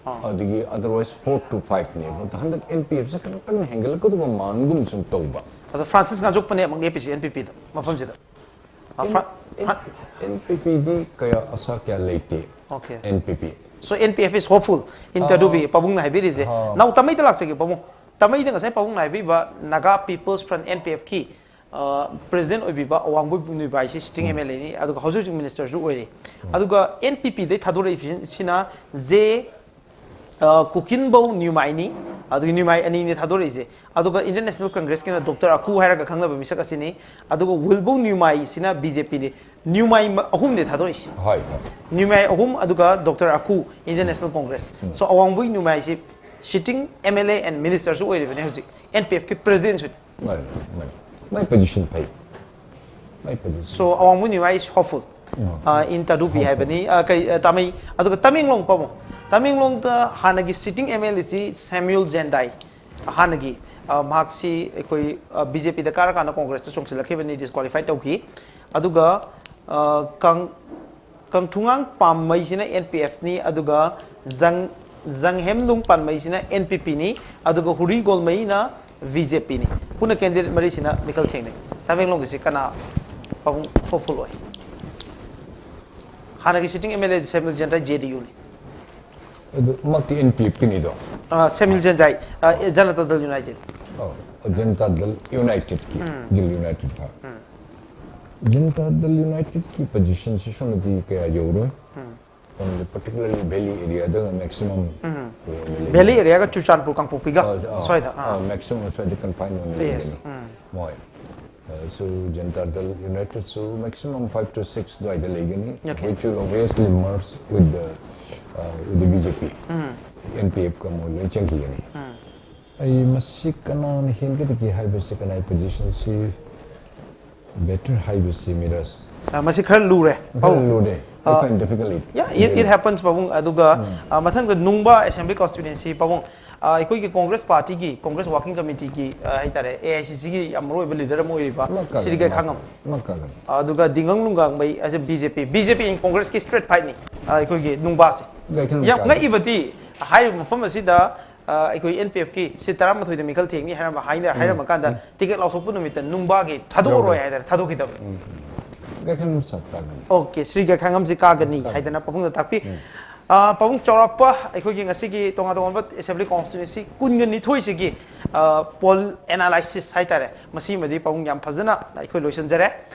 ꯑꯥ꯫ ꯑꯗꯒꯤ otherwise four to fiveꯅꯦꯕ꯫ ꯑꯗꯣ ꯍꯟꯗꯛ ꯑꯦꯟ ꯄꯤ ꯑꯦꯐꯁꯦ ꯈꯖꯤꯛꯇꯪ ꯍꯦꯟꯒꯠꯂꯛꯀꯗꯧꯕ ꯃꯥꯟꯒꯨꯝ ꯁꯨꯝ ꯇꯧꯕ꯫ ꯑꯗꯣ ꯐ꯭ꯔꯥꯟꯁꯤꯁ ꯉꯥꯖꯣꯛꯄꯅꯦ ꯑꯃꯨꯛ ꯂꯦꯞꯄꯤꯁꯦ ꯑꯦꯟ ꯄꯤ ꯄꯤꯗ, ꯃꯐꯝꯁꯤꯗ꯫ ꯑ, ꯑꯦꯟ-, ꯐ꯭ꯔꯥ-, ꯑꯦꯟ-, ꯐ꯭ꯔꯥ-, ꯑꯦꯟ ꯄꯤ ꯄꯤꯗꯤ ꯀꯌꯥ ꯑꯁꯥ ꯀꯌꯥ ꯂꯩꯇꯦ꯫ Okay. N P P. So, N P F is hopeful in ꯑꯥ, Tadubi, ꯄꯥꯕꯨꯡꯅ ꯍꯥꯏꯕꯤꯔꯤꯁꯦ꯫ ꯑꯥ꯫ ꯅꯥꯎ ꯇꯃꯩꯗ ꯂꯥꯛꯆꯒꯦ, ꯄꯥꯕꯨꯡ꯫ ꯇꯃꯩꯗ ꯉꯁꯥꯏ ꯄꯥꯕꯨꯡꯅ ꯍꯥꯏꯕꯤꯕ Naga People's Front, N P F ꯀꯤ, ꯑ, president ꯑꯣꯏꯕꯤꯕ ꯑꯋꯥꯡꯕꯣꯏ ꯅꯣꯏꯕꯥꯏꯁꯤ sitting um. M L A ꯅꯤ, ꯑꯗꯨꯒ ꯍꯧꯖꯤꯛ ꯍꯧꯖꯤꯛ minister ꯁꯨ ꯑꯣꯏꯔꯤ꯫ ꯎꯝ꯫ ꯑꯗꯨꯒ N P P ꯗꯩ ꯊꯥꯗꯣꯔꯛꯏꯁꯤꯅ J ꯑ, ꯀꯨꯀꯤꯟꯕꯧ ꯅ꯭ꯌꯨꯃꯥꯏꯅꯤ, ꯑꯗꯨꯒ ꯅ꯭ꯌꯨꯃꯥꯏ ꯑꯅꯤꯅꯤ ꯊꯥꯗꯣꯔꯛꯏꯁꯦ꯫ ꯑꯗꯨꯒ Indian National Congress ꯀꯤꯅ Doctor ꯑꯀꯨ ꯍꯥꯏꯔꯒ ꯈꯪꯅꯕ ꯃꯤꯁꯛ ꯑꯁꯤꯅꯤ꯫ ꯑꯗꯨꯒ ꯋꯤꯜꯕꯧ ꯅ꯭ꯌꯨꯃꯥꯏꯁꯤꯅ B J P ꯅꯤ꯫ ꯅ꯭ꯌꯨꯃꯥꯏ ꯃ-, ꯑꯍꯨꯝꯅꯤ ꯊꯥꯗꯣꯔꯛꯏꯁꯦ꯫ ꯍꯣꯏ, ꯍꯣꯏ꯫ ꯅ꯭ꯌꯨꯃꯥꯏ ꯑꯍꯨꯝ, ꯑꯗꯨꯒ Doctor ꯑꯀꯨ, Indian National Congress꯫ Um. So, ꯑꯋꯥꯡꯕꯣꯏ ꯅ꯭ꯌꯨꯃꯥꯏꯁꯤ sitting M L A and minister ꯁꯨ ꯑꯣꯏꯔꯤꯕꯅꯤ ꯍꯧꯖꯤꯛ꯫ N P F ꯀꯤ president ꯁꯨ꯫ ꯃꯥꯅꯤ, ꯃꯥꯅꯤ꯫ ꯃꯥꯏ position ꯐꯩ꯫ ꯃꯥꯏ position꯫ So, ꯑꯋꯥꯡꯕꯣꯏ ꯅ꯭ꯌꯨꯃꯥꯏ is hopeful, ꯎꯝ꯫ ꯑ, in Tadubi ꯍꯥꯏꯕꯅꯤ꯫ ꯑ, ꯀꯔꯤ, ꯑ, ꯇꯥꯃꯩ-, ꯑꯗꯨꯒ ꯇꯃꯦꯡꯂꯣꯡ ꯄꯥꯕꯨꯡ꯫ ꯇꯃꯦꯡꯂꯣꯡꯗ ꯍꯥꯟꯅꯒꯤ sitting M L A ꯁꯤ ꯁꯦꯃ꯭ꯌꯨꯜ ꯖꯦꯟꯗꯥꯏ꯫ ꯍꯥꯟꯅꯒꯤ, ꯑ, ꯃꯍꯥꯛꯁꯤ ꯑꯩꯈꯣꯏ, ꯑ, B J P ꯗ ꯀꯥꯔꯀꯥꯟꯗ Congress ꯇ ꯆꯣꯡꯁꯤꯜꯂꯛꯈꯤꯕꯅꯤ, disqualify ꯇꯧꯈꯤ꯫ ꯑꯗꯨꯒ, ꯑ, ꯀꯪ-, ꯀꯪꯊꯨꯉꯥꯡ ꯄꯥꯝꯃꯩꯁꯤꯅ N P F ꯅꯤ, ꯑꯗꯨꯒ ꯖꯪ-, ꯖꯪꯍꯦꯝꯂꯨꯡ ꯄꯥꯟꯃꯩꯁꯤꯅ N P P ꯅꯤ, ꯑꯗꯨꯒ ꯍꯨꯔꯤ ꯒꯣꯜꯃꯩꯅ B J P ꯅꯤ꯫ ꯄꯨꯟꯅ candidate ꯃꯔꯤꯁꯤꯅ ꯃꯤꯈꯜ ꯊꯦꯡꯅꯩ꯫ ꯇꯃꯦꯡꯂꯣꯡꯒꯤꯁꯤ ꯀꯅꯥ ꯄꯥꯕꯨꯡ hopeful ꯑꯣꯏ? ꯍꯥꯟꯅꯒꯤ sitting M L A ꯁꯦꯃꯤꯜ ꯖꯦꯟꯇꯥꯏ J D U ꯅꯤ꯫ ꯑꯗꯨꯃꯛꯇꯤ N P F ꯀꯤꯅꯤꯗꯣ꯫ ꯑ, ꯁꯦꯃꯤꯜ ꯖꯦꯟꯇꯥꯏ, ꯑ, ꯖꯅꯇꯥ ꯗꯜ ꯌꯨꯅꯥꯏꯇꯦꯗ꯫ ꯑꯣ, ꯖꯅꯇꯥ ꯗꯜ ꯌꯨꯅꯥꯏꯇꯦꯗꯀꯤ, ꯗꯜ ꯌꯨꯅꯥꯏꯇꯦꯗ꯫ ꯍꯣꯏ꯫ ꯖꯅꯇꯥ ꯗꯜ ꯌꯨꯅꯥꯏꯇꯦꯗꯀꯤ positionꯁꯤ ꯁꯣꯝꯗꯗꯤ ꯀꯌꯥ ꯌꯧꯔꯣꯏ꯫ Only particularly valley areaꯗ maximum ꯑꯣꯏꯅ ꯂꯩ꯫ Valley areaꯒ ꯆꯨꯔꯆꯥꯟꯄꯨꯔ ꯀꯥꯡꯄꯣꯛꯄꯤꯒ ꯑ, ꯑ, ꯁ꯭ꯋꯥꯏꯗ꯫ ꯑ, maximum ꯁ꯭ꯋꯥꯏꯗ confine ꯑꯣꯏꯅ Yes. ꯂꯩꯒꯅꯤ꯫ ꯃꯣꯏ꯫ ꯑ, so ꯖꯅꯇꯥ ꯗꯜ ꯌꯨꯅꯥꯏꯇꯦꯗꯁꯨ maximum five to six ꯑꯗꯨꯋꯥꯏꯗ ꯂꯩꯒꯅꯤ, Okay. which will obviously merge with the, uh, with the B J P꯫ N P F ꯀ ꯃꯣꯏ ꯂꯣꯏ ꯆꯪꯈꯤꯒꯅꯤ꯫ ꯑꯩ ꯃꯁꯤ ꯀꯅꯥꯅ ꯍꯦꯟꯒꯗꯒꯦ ꯍꯥꯏꯕꯁꯤ, ꯀꯅꯥꯒꯤ positionꯁꯤ better ꯍꯥꯏꯕꯁꯤ, ꯃꯤꯔꯥꯖ꯫ ꯑ, ꯃꯁꯤ ꯈꯔ ꯂꯨꯔꯦ꯫ ꯈꯔ ꯂꯨꯔꯦ꯫ I ꯑ, find difficult. Yeah, it, it happens, ꯄꯥꯕꯨꯡ꯫ ꯑꯗꯨꯒ, ꯑ, ꯃꯊꯪꯗ ꯅꯨꯡꯕꯥ Assembly Constituency, ꯄꯥꯕꯨꯡ, ꯑ, ꯑꯩꯈꯣꯏꯒꯤ Congress Partyꯒꯤ, Congress Working Committeeꯒꯤ, ꯑ, ꯍꯥꯏꯇꯥꯔꯦ, A I C Cꯒꯤ ꯌꯥꯝ ꯃꯔꯨ ꯑꯣꯏꯕ leader ꯑꯃ ꯑꯣꯏꯔꯤꯕ ꯃꯀꯥꯒꯅꯤ, ꯁꯤꯔꯤꯒꯥꯏ ꯈꯥꯡꯉꯝ꯫ ꯃꯀꯥꯒꯅꯤ꯫ ꯑꯗꯨꯒ ꯗꯤꯡꯒꯪ ꯂꯨꯡꯒꯥꯡꯃꯩ ꯑꯁꯤ B J P, B J P and Congressꯀꯤ straight fightꯅꯤ, ꯑ, ꯑꯩꯈꯣꯏꯒꯤ ꯅꯨꯡꯕꯥꯁꯦ꯫ ꯒꯥꯏꯈꯪ ꯌꯥꯝ ꯀꯥꯒꯅꯤ꯫ ꯉꯛꯏꯕꯗꯤ, ꯍꯥꯏꯔꯤꯕ ꯃꯐꯝ ꯑꯁꯤꯗ, ꯑ, ꯑꯩꯈꯣꯏ N P Fꯀꯤ seat ꯇꯔꯥꯃꯥꯊꯣꯏꯗ ꯃꯤꯈꯜ ꯊꯦꯡꯅꯤ ꯍꯥꯏꯔꯝꯕ, ꯍꯥꯏꯅ-, ꯍꯥꯏꯔꯝꯃꯀꯥꯟꯗ ticket ꯂꯥꯎꯊꯣꯛꯄ ꯅꯨꯃꯤꯠꯇ ꯅꯨꯡꯕꯥꯒꯤ ꯊꯥꯗꯣꯛꯑꯔꯣꯏ ꯂꯧꯔꯣꯏ꯫ ꯍꯥꯏꯗꯅ ꯊꯥꯗꯣꯛꯈꯤꯗꯕꯅꯤ꯫ ꯒꯥꯏꯈꯪ ꯁꯛ ꯀꯥꯒꯅꯤ꯫ Okay, ꯁꯤꯔꯤꯒꯥꯏ ꯈꯥꯡꯉꯝꯁꯤ ꯀꯥꯒꯅꯤ ꯍꯥꯏꯗꯅ ꯄꯥꯕꯨꯡꯅ ꯇꯥꯛꯄꯤ꯫ ꯑ, ꯄꯥꯕꯨꯡ, ꯆꯥꯎꯔꯥꯛꯄ ꯑꯩꯈꯣꯏꯒꯤ ꯉꯁꯤꯒꯤ ꯇꯣꯉꯥꯟ ꯇꯣꯉꯥꯟꯕ Assembly Constituency ꯀꯨꯟꯒ ꯅꯤꯊꯣꯏꯁꯤꯒꯤ, ꯑ, poll analysis ꯍꯥꯏꯇꯥꯔꯦ, ꯃꯁꯤꯃꯗꯤ ꯄꯥꯕꯨꯡ ꯌꯥꯝ ꯐꯖꯅ ꯑꯩꯈꯣꯏ ꯂꯣꯏꯁꯤꯟꯖꯔꯦ꯫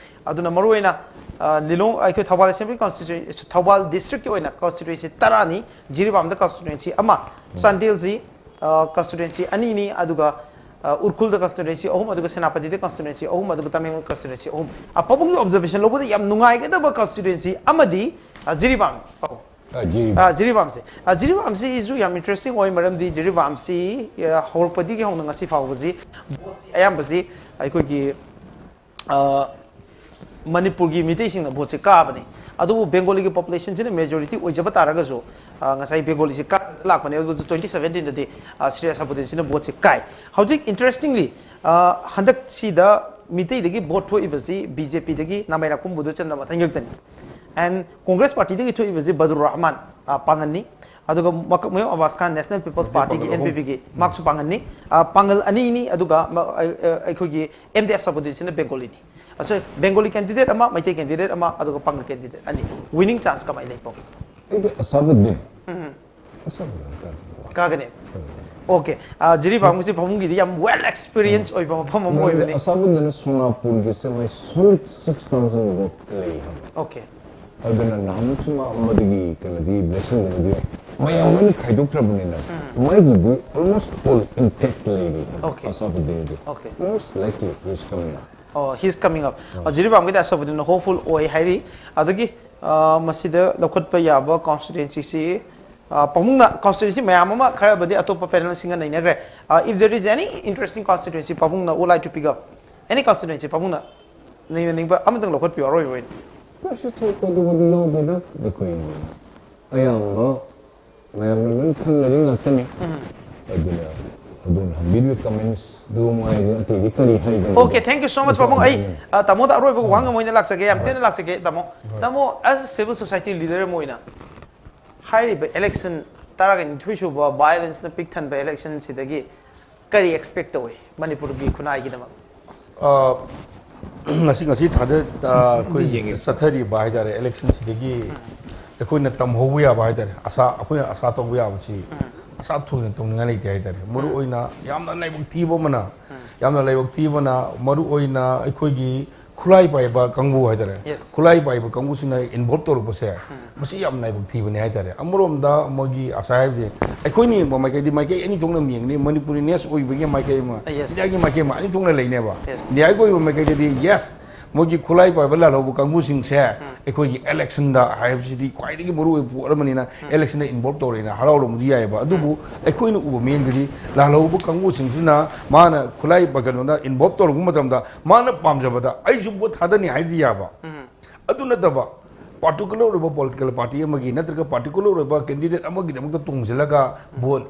ꯑꯗꯨꯅ ꯃꯔꯨꯑꯣꯏꯅ, ꯑ, ꯂꯤꯂꯣꯡ, ꯑꯩꯈꯣꯏ ꯊꯧꯕꯥꯜ Assembly Constituency, ꯊꯧꯕꯥꯜ districtꯀꯤ ꯑꯣꯏꯅ constituency ꯇꯔꯥꯅꯤ, ꯖꯤꯔꯤꯕꯥꯝꯗ constituency ꯑꯃ, ꯆꯥꯟꯗꯦꯜꯁꯤ, ꯑ, constituency ꯑꯅꯤꯅꯤ, ꯑꯗꯨꯒ, ꯑ, ꯎꯔꯈꯨꯜꯗ constituency ꯑꯍꯨꯝ, ꯑꯗꯨꯒ ꯁꯦꯅꯥꯄꯇꯤꯗ constituency ꯑꯍꯨꯝ, ꯑꯗꯨꯒ ꯇꯃꯦꯡꯂꯣꯡ constituency ꯑꯍꯨꯝ꯫ ꯑ, ꯄꯥꯕꯨꯡꯒꯤ observation ꯂꯧꯕꯗ ꯌꯥꯝ ꯅꯨꯡꯉꯥꯏꯒꯗꯕ constituency ꯑꯃꯗꯤ, ꯑ, ꯖꯤꯔꯤꯕꯥꯝ, ꯄꯥꯕꯨꯡ꯫ ꯑ, ꯖꯤꯔꯤꯕꯥꯝ꯫ ꯑ, ꯖꯤꯔꯤꯕꯥꯝꯁꯦ, ꯑ, ꯖꯤꯔꯤꯕꯥꯝꯁꯤꯁꯨ ꯌꯥꯝ interesting ꯑꯣꯏ, ꯃꯔꯝꯗꯤ ꯖꯤꯔꯤꯕꯥꯝꯁꯤ, ꯑ, ꯍꯧꯔꯛꯄꯗꯒꯤ ꯍꯧꯅ ꯉꯁꯤ ꯐꯥꯎꯕꯁꯤ voteꯁꯤ ꯑꯌꯥꯝꯕꯁꯤ ꯑꯩꯈꯣꯏꯒꯤ, ꯑ, ꯃꯅꯤꯄꯨꯔꯒꯤ ꯃꯤꯇꯩꯁꯤꯡꯅ voteꯁꯦ ꯀꯥꯕꯅꯤ꯫ ꯑꯗꯨꯕꯨ Bengaliꯒꯤ populationꯁꯤꯅ majority ꯑꯣꯏꯖꯕ ꯇꯥꯔꯒꯁꯨ, ꯑ, ꯉꯁꯥꯏ Bengaliꯁꯤ ꯀꯥ ꯂꯥꯛꯄꯅꯦ, ꯑꯗꯨꯕꯨ twenty seventeenꯗꯗꯤ, ꯑ, ꯁ꯭ꯔꯦꯌꯥ ꯁꯕꯨꯗꯤꯟꯁꯤꯅ voteꯁꯦ ꯀꯥꯏ꯫ ꯍꯧꯖꯤꯛ interestingly, ꯑ, ꯍꯟꯗꯛꯁꯤꯗ ꯃꯤꯇꯩꯗꯒꯤ vote ꯊꯣꯛꯏꯕꯁꯤ BJPꯗꯒꯤ ꯅꯥꯃꯩꯔꯥꯛꯄꯝ ꯃꯙꯨꯆꯟꯗ꯭ꯔ ꯃꯊꯟ ꯈꯛꯇꯅꯤ꯫ And Congress Partyꯗꯒꯤ ꯊꯣꯛꯏꯕꯁꯤ ꯕꯗꯔꯨꯔ ꯔꯍꯃꯥꯟ, ꯑ, ꯄꯥꯡꯒꯟꯅꯤ꯫ ꯑꯗꯨꯒ ꯃꯀꯛꯃꯌꯨꯝ ꯑꯕꯥꯁ ꯈꯥꯟ, National People's Party ꯒꯤ, ꯄꯥꯡꯒꯜ ꯑꯍꯨꯝ꯫ N P P ꯒꯤ, ꯃꯍꯥꯛꯁꯨ ꯄꯥꯡꯒꯜꯅꯤ꯫ ꯑ, ꯄꯥꯡꯒꯜ ꯑꯅꯤꯅꯤ꯫ ꯑꯗꯨꯒ ꯃ-, ꯑ, ꯑ, ꯑꯩꯈꯣꯏꯒꯤ M D ꯑꯁꯥꯕꯨꯗꯤꯟꯁꯤꯅ ꯕꯦꯡꯒꯣꯂꯤꯅꯤ꯫ ꯑꯁꯣꯏ, ꯕꯦꯡꯒꯣꯂꯤ candidate ꯑꯃ, ꯃꯩꯇꯩ candidate ꯑꯃ, ꯑꯗꯨꯒ ꯄꯥꯡꯒꯜ candidate ꯑꯅꯤ꯫ Winning chance ꯀꯃꯥꯏꯅ ꯂꯩ, ꯄꯥꯕꯨꯡ? ꯑꯩꯗꯤ ꯑꯁꯥꯕꯨꯗꯤꯟ꯫ ꯎꯝ꯫ ꯑꯁꯥꯕꯨꯗꯤꯟ ꯀꯥꯒꯅꯤ꯫ ꯀꯥꯒꯅꯤ꯫ ꯎꯝ꯫ Okay꯫ ꯑ, ꯖꯤꯔꯤ ꯄꯥꯕꯨꯡꯁꯤ ꯄꯥꯕꯨꯡꯒꯤꯗꯤ ꯌꯥꯝ well experience ꯎꯝ꯫ ꯑꯣꯏꯕ ꯃꯐꯝ ꯑꯃ ꯃꯣꯏ ꯑꯣꯏꯕꯅꯤ꯫ ꯑꯁꯥꯕꯨꯗꯤꯟꯅ ꯁꯣꯅꯥꯄꯨꯔꯒꯤ ꯁꯦ ꯃꯣꯏ ꯁꯣꯜ six thousand vote ꯂꯩ ꯍꯥꯏꯕ꯫ Okay꯫ ꯑꯗꯨꯅ ꯅꯍꯥꯟꯃꯨꯛꯁꯨ ꯃꯥ ꯃꯗꯨꯒꯤ ꯀꯩꯅꯣꯗꯤ blessing ꯗꯨꯗꯤ ꯃꯌꯥꯝ ꯂꯣꯏꯅ ꯈꯥꯏꯗꯣꯛꯈ꯭ꯔꯕꯅꯤꯅ ꯎꯝ꯫ ꯃꯥꯒꯤꯗꯤ almost all intact ꯂꯩꯔꯤ ꯍꯥꯏꯕ꯫ Okay꯫ ꯑꯁꯥꯕꯨꯗꯤꯟꯒꯤ꯫ Okay꯫ Most likely he is coming up꯫ ꯑꯣ, he is coming up꯫ ꯎꯝ꯫ ꯑ, ꯖꯤꯔꯤ ꯄꯥꯕꯨꯡꯒꯤꯗꯤ ꯑꯁꯥꯕꯨꯗꯤꯟꯅ hopeful ꯑꯣꯏ ꯍꯥꯏꯔꯤ꯫ ꯑꯗꯒꯤ, ꯑ, ꯃꯁꯤꯗ ꯂꯧꯈꯠꯄ ꯌꯥꯕ constituency ꯁꯤ, ꯑ, ꯄꯥꯕꯨꯡꯅ constituency ꯃꯌꯥꯝ ꯑꯃ ꯈꯔꯕꯨꯗꯤ ꯑꯇꯣꯞꯄ panel ꯁꯤꯡꯒ ꯅꯩꯅꯈ꯭ꯔꯦ꯫ ꯑ, if there is any interesting constituency ꯄꯥꯕꯨꯡꯅ would like to pick up, any constituency ꯄꯥꯕꯨꯡꯅ ꯅꯩꯅꯅꯤꯡꯕ ꯑꯃꯇꯪ ꯂꯧꯈꯠꯄꯤꯌꯨ ꯑꯔꯣꯏꯕ ꯑꯣꯏꯅ꯫ ꯀꯩꯁꯨ ꯊꯣꯏꯗꯣꯛꯄꯗꯤ ꯌꯥꯎꯗꯦꯗ ꯑꯩꯈꯣꯏ꯫ ꯑꯌꯥꯝꯕ ꯃꯌꯥꯝꯅ ꯂꯣꯏ ꯈꯪꯅꯔꯤ ꯉꯥꯛꯇꯅꯤ꯫ ꯎꯝ꯫ ꯑꯗꯨꯅ ꯑꯗꯨꯝ ꯍꯪꯕꯤꯔꯤꯕ comments ꯗꯨ ꯃꯉꯥꯏꯔꯦ, ꯑꯇꯩꯗꯤ ꯀꯔꯤ ꯍꯥꯏꯒꯅꯤ? Okay, thank you so much, ꯄꯥꯕꯨꯡ꯫ ꯑꯩ, ꯑ, ꯇꯥꯃꯣꯗ ꯑꯔꯣꯏꯕ ꯋꯥꯍꯪ ꯑꯃ ꯑꯣꯏꯅ ꯂꯥꯛꯆꯒꯦ, ꯌꯥꯝ ꯍꯣꯏ꯫ ꯇꯦꯟꯅ ꯂꯥꯛꯆꯒꯦ, ꯇꯥꯃꯣ꯫ ꯍꯣꯏ꯫ ꯇꯥꯃꯣ, as a civil society leader ꯑꯃ ꯑꯣꯏꯅ, ꯍꯥꯏꯔꯤꯕ election ꯇꯔꯥꯒ ꯅꯤꯊꯣꯏ ꯁꯨꯕ violence ꯅ ꯄꯤꯛ ꯊꯟꯕ election ꯁꯤꯗꯒꯤ ꯀꯔꯤ expect ꯇꯧꯏ ꯃꯅꯤꯄꯨꯔꯒꯤ ꯈꯨꯟꯅꯥꯏꯒꯤꯗꯃꯛ? ꯑ, ꯉꯁꯤ, ꯉꯁꯤ ꯊꯥꯗ, ꯑ, ꯑꯩꯈꯣꯏ ꯌꯦꯡꯉꯦ꯫ ꯆꯠꯊꯔꯤꯕ ꯍꯥꯏꯇꯥꯔꯦ, election ꯁꯤꯗꯒꯤ ꯎꯝ꯫ ꯑꯩꯈꯣꯏꯅ ꯇꯝꯍꯧꯕ ꯌꯥꯕ ꯍꯥꯏꯇꯥꯔꯦ, ꯑꯁꯥ, ꯑꯩꯈꯣꯏꯅ ꯑꯁꯥ ꯇꯧꯕ ꯌꯥꯕꯁꯤ ꯎꯝ꯫ ꯑꯁꯥ ꯊꯣꯏꯅ ꯇꯧꯅꯤꯡꯉꯥꯏ ꯂꯩꯇꯦ ꯍꯥꯏꯇꯥꯔꯦ꯫ ꯃꯔꯨ ꯎꯝ꯫ ꯑꯣꯏꯅ ꯌꯥꯝꯅ ꯂꯥꯏꯕꯛ ꯊꯤꯕ ꯑꯃꯅ, ꯎꯝ꯫ ꯌꯥꯝꯅ ꯂꯥꯏꯕꯛ ꯊꯤꯕꯅ ꯃꯔꯨ ꯑꯣꯏꯅ ꯑꯩꯈꯣꯏꯒꯤ ꯈꯨꯠꯂꯥꯏ ꯄꯥꯏꯕ ꯀꯥꯡꯕꯨ ꯍꯥꯏꯇꯥꯔꯦ꯫ Yes꯫ ꯈꯨꯠꯂꯥꯏ ꯄꯥꯏꯕ ꯀꯥꯡꯕꯨꯁꯤꯡꯅ involve ꯇꯧꯔꯛꯄꯁꯦ, ꯎꯝ꯫ ꯃꯁꯤ ꯌꯥꯝ ꯂꯥꯏꯕꯛ ꯊꯤꯕꯅꯤ ꯍꯥꯏꯇꯥꯔꯦ꯫ ꯑꯃꯔꯣꯝꯗ ꯃꯣꯏꯒꯤ ꯑꯁꯥ ꯍꯥꯏꯕꯁꯦ ꯑꯩꯈꯣꯏꯅ ꯌꯦꯡꯕ ꯃꯥꯏꯀꯩꯗꯤ ꯃꯥꯏꯀꯩ ꯑꯅꯤ ꯊꯣꯛꯅ ꯌꯦꯡꯒꯅꯤ, ꯃꯅꯤꯄꯨꯔꯤꯅꯦꯁ ꯑꯣꯏꯕꯒꯤ ꯃꯥꯏꯀꯩ ꯑꯃ, Yes꯫ ꯏꯟꯗꯤꯌꯥꯒꯤ ꯃꯥꯏꯀꯩ ꯑꯃ, ꯑꯅꯤ ꯊꯣꯛꯅ ꯂꯩꯅꯦꯕ꯫ Yes꯫ ꯏꯟꯗꯤꯌꯥꯒꯤ ꯑꯣꯏꯕ ꯃꯥꯏꯀꯩꯗꯗꯤ, yes, ꯃꯣꯏꯒꯤ ꯈꯨꯠꯂꯥꯏ ꯄꯥꯏꯕ ꯂꯥꯜꯍꯧꯕ ꯀꯥꯡꯕꯨꯁꯤꯡꯁꯦ ꯎꯝ꯫ ꯑꯩꯈꯣꯏꯒꯤ election ꯗ ꯍꯥꯏꯕꯁꯤꯗꯤ ꯈ꯭ꯋꯥꯏꯗꯒꯤ ꯃꯔꯨꯑꯣꯏꯕ ꯄꯣꯠ ꯑꯃꯅꯤꯅ ꯎꯝ꯫ Election ꯗ involve ꯇꯧꯔꯦꯅ ꯍꯔꯥꯎꯔꯝꯕꯗꯤ ꯌꯥꯏꯑꯕ, ꯑꯗꯨꯕꯨ ꯎꯝ꯫ ꯑꯩꯈꯣꯏꯅ ꯎꯕ ꯃꯤꯠꯌꯦꯡꯗꯗꯤ ꯂꯥꯜꯍꯧꯕ ꯀꯥꯡꯕꯨꯁꯤꯡꯁꯤꯅ ꯃꯥꯅ ꯈꯨꯠꯂꯥꯏ ꯄ-, ꯀꯩꯅꯣꯗ involve ꯇꯧꯔꯛꯄ ꯃꯇꯝꯗ ꯃꯥꯅ ꯄꯥꯝꯖꯕꯗ ꯑꯩꯁꯨ ꯚꯣꯠ ꯊꯥꯗꯅꯤ ꯍꯥꯏꯗꯤ ꯌꯥꯕ꯫ ꯎꯝ꯫ ꯑꯗꯨ ꯅꯠꯇꯕ particular ꯑꯣꯏꯕ political party ꯑꯃꯒꯤ ꯅꯠꯇ꯭ꯔꯒ particular ꯑꯣꯏꯕ candidate ꯑꯃꯒꯤꯗꯃꯛꯇ ꯇꯣꯡꯁꯤꯜꯂꯒ ꯎꯝ꯫ ꯚꯣꯠ,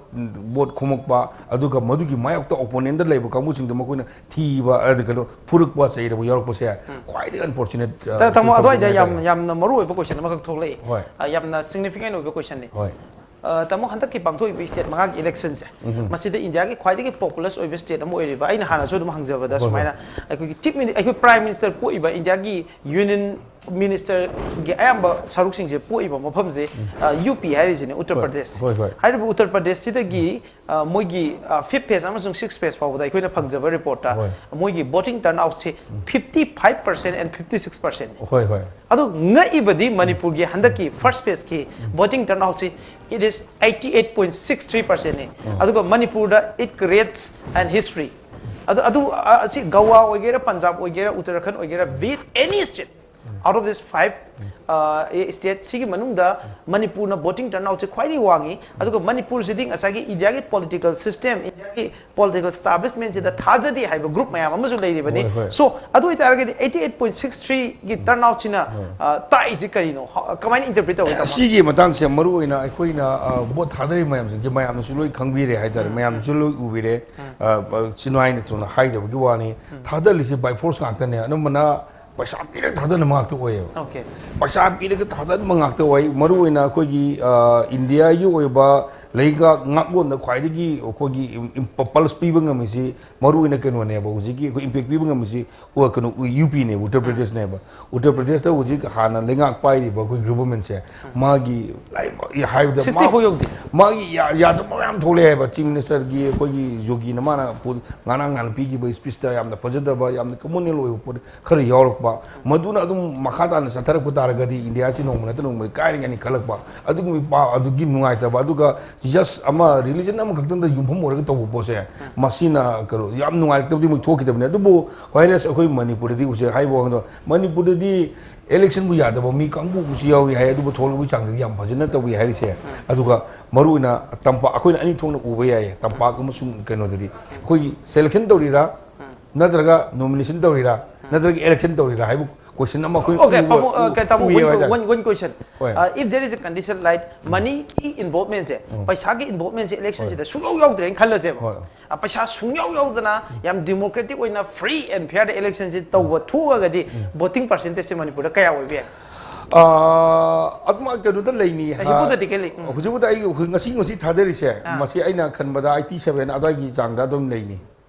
ꯚꯣꯠ ꯈꯣꯝꯃꯛꯄ, ꯑꯗꯨꯒ ꯃꯗꯨꯒꯤ ꯃꯥꯌꯣꯛꯇ opponent ꯗ ꯂꯩꯕ ꯀꯥꯡꯕꯨꯁꯤꯡꯗꯣ ꯃꯈꯣꯏꯅ ꯊꯤꯕ, ꯑꯗ ꯀꯩꯅꯣ, ꯐꯨꯔꯛꯄ, ꯆꯩꯔꯕ ꯌꯥꯎꯔꯛꯄꯁꯦ ꯎꯝ꯫ ꯈ꯭ꯋꯥꯏꯗꯒꯤ unfortunate, ꯑ, ꯇ-, ꯇꯥꯃꯣ, ꯊꯧꯗꯣꯛ ꯑꯗꯨꯋꯥꯏꯗ ꯑꯃꯅꯤ ꯌꯥꯝ, ꯍꯥꯏꯇꯥꯔꯦ꯫ ꯌꯥꯝꯅ ꯃꯔꯨ ꯑꯣꯏꯕ question ꯑꯃꯈꯛ ꯊꯣꯛꯂꯛꯏ꯫ ꯍꯣꯏ꯫ ꯑ, ꯌꯥꯝꯅ significant ꯑꯣꯏꯕ question ꯅꯤ꯫ ꯍꯣꯏ꯫ ꯑ, ꯇꯥꯃꯣ, ꯍꯟꯗꯛꯀꯤ ꯄꯥꯡꯊꯣꯛꯏꯕ ꯁ꯭ꯇꯦꯠ ꯃꯉꯥꯒꯤ ꯏꯂꯦꯛꯁꯟꯁꯦ, ꯃꯁꯤꯗ ꯏꯟꯗꯤꯌꯥꯒꯤ ꯈ꯭ꯋꯥꯏꯗꯒꯤ ꯄꯣꯄꯨꯂꯁ ꯑꯣꯏꯕ ꯁ꯭ꯇꯦꯠ ꯑꯃ ꯑꯣꯏꯔꯤꯕ, ꯑꯩꯅ ꯍꯥꯟꯅꯁꯨ ꯑꯗꯨꯝ ꯍꯪꯖꯕꯗ, ꯍꯣꯏ, ꯍꯣꯏ꯫ ꯁꯨꯃꯥꯏꯅ ꯑꯩꯈꯣꯏꯒꯤ ꯆꯤꯐ ꯃꯤꯅꯤ-, ꯑꯩꯈꯣꯏ ꯄ꯭ꯔꯥꯏꯝ ꯃꯤꯅꯤꯁꯇꯔ ꯄꯣꯛꯏꯕ ꯏꯟꯗꯤꯌꯥꯒꯤ ꯌꯨꯅꯤꯌꯟ ꯃꯤꯅꯤꯁꯇꯔꯒꯤ ꯑꯌꯥꯝꯕ ꯁꯔꯨꯛꯁꯤꯡꯁꯦ ꯄꯣꯛꯏꯕ ꯃꯐꯝꯁꯦ, ꯎꯝ꯫ ꯑ, ꯌꯨ ꯄꯤ ꯍꯥꯏꯔꯤꯁꯤꯅꯦ, ꯎꯠꯇꯔ ꯍꯣꯏ, ꯄ꯭ꯔꯗꯦꯁ꯫ ꯍꯣꯏ, ꯍꯣꯏ꯫ ꯍꯥꯏꯔꯤꯕ ꯎꯠꯇꯔ ꯄ꯭ꯔꯗꯦꯁꯁꯤꯗꯒꯤ, ꯑ, ꯃꯣꯏꯒꯤ, ꯑ, ꯐꯤꯐ ꯐꯦꯁ ꯑꯃꯁꯨꯡ ꯁꯤꯛꯁ ꯐꯦꯁ ꯐꯥꯎꯕꯗ ꯑꯩꯈꯣꯏꯅ ꯐꯪꯖꯕ ꯔꯤꯄꯣꯔꯠꯇ ꯍꯣꯏ꯫ ꯃꯣꯏꯒꯤ ꯚꯣꯇꯤꯡ ꯇꯔꯟ ꯑꯥꯎꯠꯁꯦ ꯎꯝ꯫ Fifty five percent and fifty six ꯄꯔꯁꯦꯟꯅꯤ꯫ ꯍꯣꯏ, ꯍꯣꯏ꯫ ꯑꯗꯣ ꯉꯛꯏꯕꯗꯤ ꯃꯅꯤꯄꯨꯔꯒꯤ ꯍꯟꯗꯛꯀꯤ ꯐꯥꯔꯁ ꯐꯦꯁꯀꯤ ꯎꯝ꯫ ꯚꯣꯇꯤꯡ ꯇꯔꯟ ꯑꯥꯎꯠꯁꯤ, it is eighty eight point six three percentꯅꯤ꯫ ꯎꯝ꯫ ꯑꯗꯨꯒ ꯃꯅꯤꯄꯨꯔꯗ it creates an history꯫ ꯑꯗꯨ, ꯑꯗꯨ, ꯑ, ꯑꯁꯤ ꯒꯋꯥ ꯑꯣꯏꯒꯦꯔꯥ, ꯄꯟꯖꯥꯕ ꯑꯣꯏꯒꯦꯔꯥ, ꯎꯠꯇꯔꯥꯈꯟꯗ ꯑꯣꯏꯒꯦꯔꯥ, be it any state, out of this five, ꯑ, state ꯁꯤꯒꯤ ꯃꯅꯨꯡꯗ ꯃꯅꯤꯄꯨꯔꯅ ꯚꯣꯇꯤꯡ ꯇꯔꯟ ꯑꯥꯎꯠꯁꯦ ꯈ꯭ꯋꯥꯏꯗꯒꯤ ꯋꯥꯡꯉꯤ꯫ ꯑꯗꯨꯒ ꯃꯅꯤꯄꯨꯔꯁꯤꯗꯤ ꯉꯁꯥꯏꯒꯤ ꯏꯟꯗꯤꯌꯥꯒꯤ ꯄꯣꯂꯤꯇꯤꯀꯦꯜ ꯁꯤꯁꯇꯦꯝ, ꯏꯟꯗꯤꯌꯥꯒꯤ ꯄꯣꯂꯤꯇꯤꯀꯦꯜ ꯏꯁꯇꯥꯕ꯭ꯂꯤꯁꯃꯦꯟꯁꯤꯗ ꯊꯥꯖꯗꯦ ꯍꯥꯏꯕ ꯒ꯭ꯔꯨꯞ ꯃꯌꯥꯝ ꯑꯃꯁꯨ ꯂꯩꯔꯤꯕꯅꯤ꯫ ꯍꯣꯏ, ꯍꯣꯏ꯫ So, ꯑꯗꯨ ꯑꯣꯏꯇꯥꯔꯒꯗꯤ eighty eight point six threeꯒꯤ ꯇꯔꯟ ꯑꯥꯎꯠꯁꯤꯅ, ꯍꯣꯏ꯫ ꯑ, ꯇꯥꯛꯏꯁꯤ ꯀꯔꯤꯅꯣ? ꯍ-, ꯀꯃꯥꯏꯅ ꯏꯟꯇꯔꯄ꯭ꯔꯤꯠ ꯇꯧꯏ, ꯇꯥꯃꯣ? ꯁꯤꯒꯤ ꯃꯇꯥꯡꯁꯦ ꯃꯔꯨ ꯑꯣꯏꯅ ꯑꯩꯈꯣꯏꯅ, ꯑ, ꯚꯣꯠ ꯊꯥꯗꯔꯤꯕ ꯃꯌꯥꯝꯁꯤꯡꯁꯦ ꯃꯌꯥꯝꯅꯁꯨ ꯂꯣꯏ ꯈꯪꯕꯤꯔꯦ ꯍꯥꯏꯇꯥꯔꯦ, ꯎꯝ꯫ ꯃꯌꯥꯝꯅꯁꯨ ꯂꯣꯏ ꯎꯕꯤꯔꯦ꯫ ꯎꯝ꯫ ꯑ, ꯑ, ꯆꯤꯟꯋꯥꯏꯅ ꯊꯨꯅ ꯍꯥꯏꯗꯕꯒꯤ ꯋꯥꯅꯤ꯫ ꯎꯝ꯫ ꯊꯥꯗꯔꯤꯁꯦ by force ꯉꯥꯛꯇꯅꯦ꯫ ꯑꯅꯝꯕꯅ ꯄꯩꯁꯥ ꯄꯤꯔꯒ ꯊꯥꯗꯅꯕ ꯉꯥꯛꯇ ꯑꯣꯏꯌꯦꯕ꯫ Okay꯫ ꯄꯩꯁꯥ ꯄꯤꯔꯒ ꯊꯥꯗꯅꯕ ꯉꯥꯛꯇ ꯑꯣꯏ꯫ ꯃꯔꯨ ꯑꯣꯏꯅ ꯑꯩꯈꯣꯏꯒꯤ, ꯑ, ꯏꯟꯗꯤꯌꯥꯒꯤ ꯑꯣꯏꯕ ꯂꯩꯉꯥꯛ ꯉꯥꯛꯂꯣꯟꯗ ꯈ꯭ꯋꯥꯏꯗꯒꯤ ꯑꯩꯈꯣꯏꯒꯤ ꯏꯝ-, ꯏꯝ-, ꯄ-, ꯄꯜꯁ ꯄꯤꯕ ꯉꯝꯃꯤꯁꯤ ꯃꯔꯨ ꯑꯣꯏꯅ ꯀꯩꯅꯣꯅꯦꯕ, ꯍꯧꯖꯤꯛꯀꯤ ꯑꯩꯈꯣꯏ ꯏꯝꯄꯦꯛ ꯄꯤꯕ ꯉꯝꯃꯤꯁꯤ, ꯑꯣ, ꯀꯩꯅꯣ, ꯌꯨ ꯄꯤꯅꯦꯕ, ꯎꯠꯇꯔ ꯄ꯭ꯔꯗꯦꯁꯅꯦꯕ꯫ ꯎꯠꯇꯔ ꯄ꯭ꯔꯗꯦꯁꯇ ꯍꯧꯖꯤꯛ ꯍꯥꯟꯅ ꯂꯩꯉꯥꯛ ꯄꯥꯏꯔꯤꯕ ꯑꯩꯈꯣꯏ ꯒꯚꯔꯟꯃꯦꯟꯁꯦ, ꯃꯥꯒꯤ ꯂꯥꯏ-, ꯍꯥꯏꯕꯗ ꯁꯤꯛꯁꯇꯤ ꯃꯥ-, ꯐꯣꯔ ꯌꯧꯗꯦ꯫ ꯃꯥꯒꯤ ꯌꯥ-, ꯌꯥꯗꯕ ꯃꯌꯥꯝ ꯊꯣꯛꯂꯛꯑꯦ ꯍꯥꯏꯕ꯫ ꯆꯤꯐ ꯃꯤꯅꯤꯁꯇꯔꯒꯤ ꯑꯩꯈꯣꯏꯒꯤ ꯌꯣꯒꯤꯅ ꯃꯥꯅ ꯄꯨ-, ꯉꯔꯥꯡ ꯅꯍꯥꯟ ꯄꯤꯈꯤꯕ ꯁ꯭ꯄꯤꯆꯇ ꯌꯥꯝꯅ ꯐꯖꯗꯕ, ꯌꯥꯝꯅ ꯀꯃꯟꯅꯦꯜ ꯑꯣꯏꯕ ꯄꯣꯠ ꯈꯔ ꯌꯥꯎꯔꯛꯄ, ꯃꯗꯨꯅ ꯑꯗꯨꯝ ꯃꯈꯥ ꯇꯥꯅ ꯆꯠꯊꯔꯛꯄ ꯇꯥꯔꯒꯗꯤ ꯏꯟꯗꯤꯌꯥꯁꯤ ꯅꯣꯡꯃ ꯅꯠꯇ꯭ꯔ ꯅꯣꯡꯃꯗꯤ ꯀꯥꯏꯔꯒꯅꯤ ꯈꯜꯂꯛꯄ, ꯑꯗꯨꯒꯨꯝꯕ ꯄꯥꯎ ꯑꯗꯨꯒꯤ ꯅꯨꯡꯉꯥꯏꯇꯕ, ꯑꯗꯨꯒ ꯖꯁ ꯑꯃ, ꯔꯤꯂꯤꯖꯟ ꯑꯃꯈꯛꯇꯪꯗ ꯌꯨꯝꯐꯝ ꯑꯣꯏꯔꯒ ꯇꯧꯕ ꯄꯣꯠꯁꯦ, ꯃꯁꯤꯅ ꯀꯩꯅꯣ, ꯌꯥꯝ ꯅꯨꯡꯉꯥꯏꯔꯛꯇꯕꯗꯤ ꯃꯣꯏ ꯊꯣꯛꯈꯤꯗꯕꯅꯤ꯫ ꯑꯗꯨꯕꯨ ꯋꯥꯏꯔꯁ ꯑꯩꯈꯣꯏ ꯃꯅꯤꯄꯨꯔꯗꯗꯤ ꯎꯁꯦ ꯍꯥꯏꯕ ꯋꯥꯈꯜꯗꯣ, ꯃꯅꯤꯄꯨꯔꯗꯗꯤ ꯏꯂꯦꯛꯁꯟꯕꯨ ꯌꯥꯗꯕ ꯃꯤ ꯀꯥꯡꯕꯨ ꯑꯃꯁꯨ ꯌꯥꯎꯔꯤ ꯍꯥꯏ, ꯑꯗꯨꯕꯨ ꯊꯣꯛꯂꯛꯄꯒꯤ ꯆꯥꯡꯗꯗꯤ ꯌꯥꯝ ꯐꯖꯅ ꯇꯧꯏ ꯍꯥꯏꯔꯤꯁꯦ꯫ ꯑꯗꯨꯒ ꯃꯔꯨ ꯑꯣꯏꯅ ꯇꯝꯄꯥꯛ, ꯑꯩꯈꯣꯏꯅ ꯑꯅꯤ ꯊꯣꯛꯅ ꯎꯕ ꯌꯥꯏꯌꯦ, ꯇꯝꯄꯥꯛ ꯑꯃꯁꯨꯡ ꯀꯩꯅꯣꯗꯗꯤ꯫ ꯑꯩꯈꯣꯏꯒꯤ ꯁꯦꯂꯦꯛꯁꯟ ꯇꯧꯔꯤꯔꯥ, ꯅꯠꯇ꯭ꯔꯒ ꯅꯣꯃꯤꯅꯦꯁꯟ ꯇꯧꯔꯤꯔꯥ, ꯅꯠꯇ꯭ꯔꯒ ꯏꯂꯦꯛꯁꯟ ꯇꯧꯔꯤꯔꯥ ꯍꯥꯏꯕ ꯀꯣꯏꯁꯟ ꯑꯃ ꯑꯩꯈꯣꯏ Okay, ꯎꯕ-, ꯄꯥꯕꯨꯡ, ꯑ, ꯎ-, ꯀꯩ, ꯇꯥꯃꯣ, ꯎꯏꯌꯦꯕ ꯋꯥꯟ ꯀꯣ-, ꯍꯥꯏꯇꯥꯔꯦ꯫ ꯋꯥꯟ, ꯋꯥꯟ ꯀꯣꯏꯁꯟ꯫ ꯍꯣꯏ꯫ ꯑ, if there is a condition like money involvementꯁꯦ, ꯎꯝ꯫ ꯄꯩꯁꯥꯒꯤ involvementꯁꯦ ꯏꯂꯦꯛꯁꯟꯁꯤꯗ ꯍꯣꯏ꯫ ꯁꯨꯡꯌꯥꯎ ꯌꯥꯎꯗ꯭ꯔꯦꯅ ꯈꯜꯂꯁꯦꯕ꯫ ꯍꯣꯏ꯫ ꯑ, ꯄꯩꯁꯥ ꯁꯨꯡꯌꯥꯎ ꯌꯥꯎꯗꯅ ꯌꯥꯝ democratic ꯑꯣꯏꯅ free and fairꯗ electionꯁꯦ ꯇꯧꯕ ꯊꯣꯛꯑꯒꯗꯤ ꯎꯝ꯫ Voting percentageꯁꯦ ꯃꯅꯤꯄꯨꯔꯗ ꯀꯌꯥ ꯑꯣꯏꯕ ꯌꯥꯏ? ꯑꯥ, ꯑꯗꯨꯃꯛ ꯀꯩꯅꯣꯗ ꯂꯩꯅꯤ, ꯍꯥ? Hypothetically, ꯎꯝ꯫ ꯍꯧꯖꯤꯛ ꯍꯧꯖꯤꯛ ꯑꯩ ꯍꯧꯖꯤꯛ ꯉꯁꯤ ꯉꯁꯤ ꯊꯥꯗꯔꯤꯁꯦ, ꯑꯥ꯫ ꯃꯁꯤ ꯑꯩꯅ ꯈꯟꯕꯗ eighty seven ꯑꯗꯨꯋꯥꯏꯒꯤ ꯆꯥꯡꯗ ꯑꯗꯨꯝ ꯂꯩꯅꯤ꯫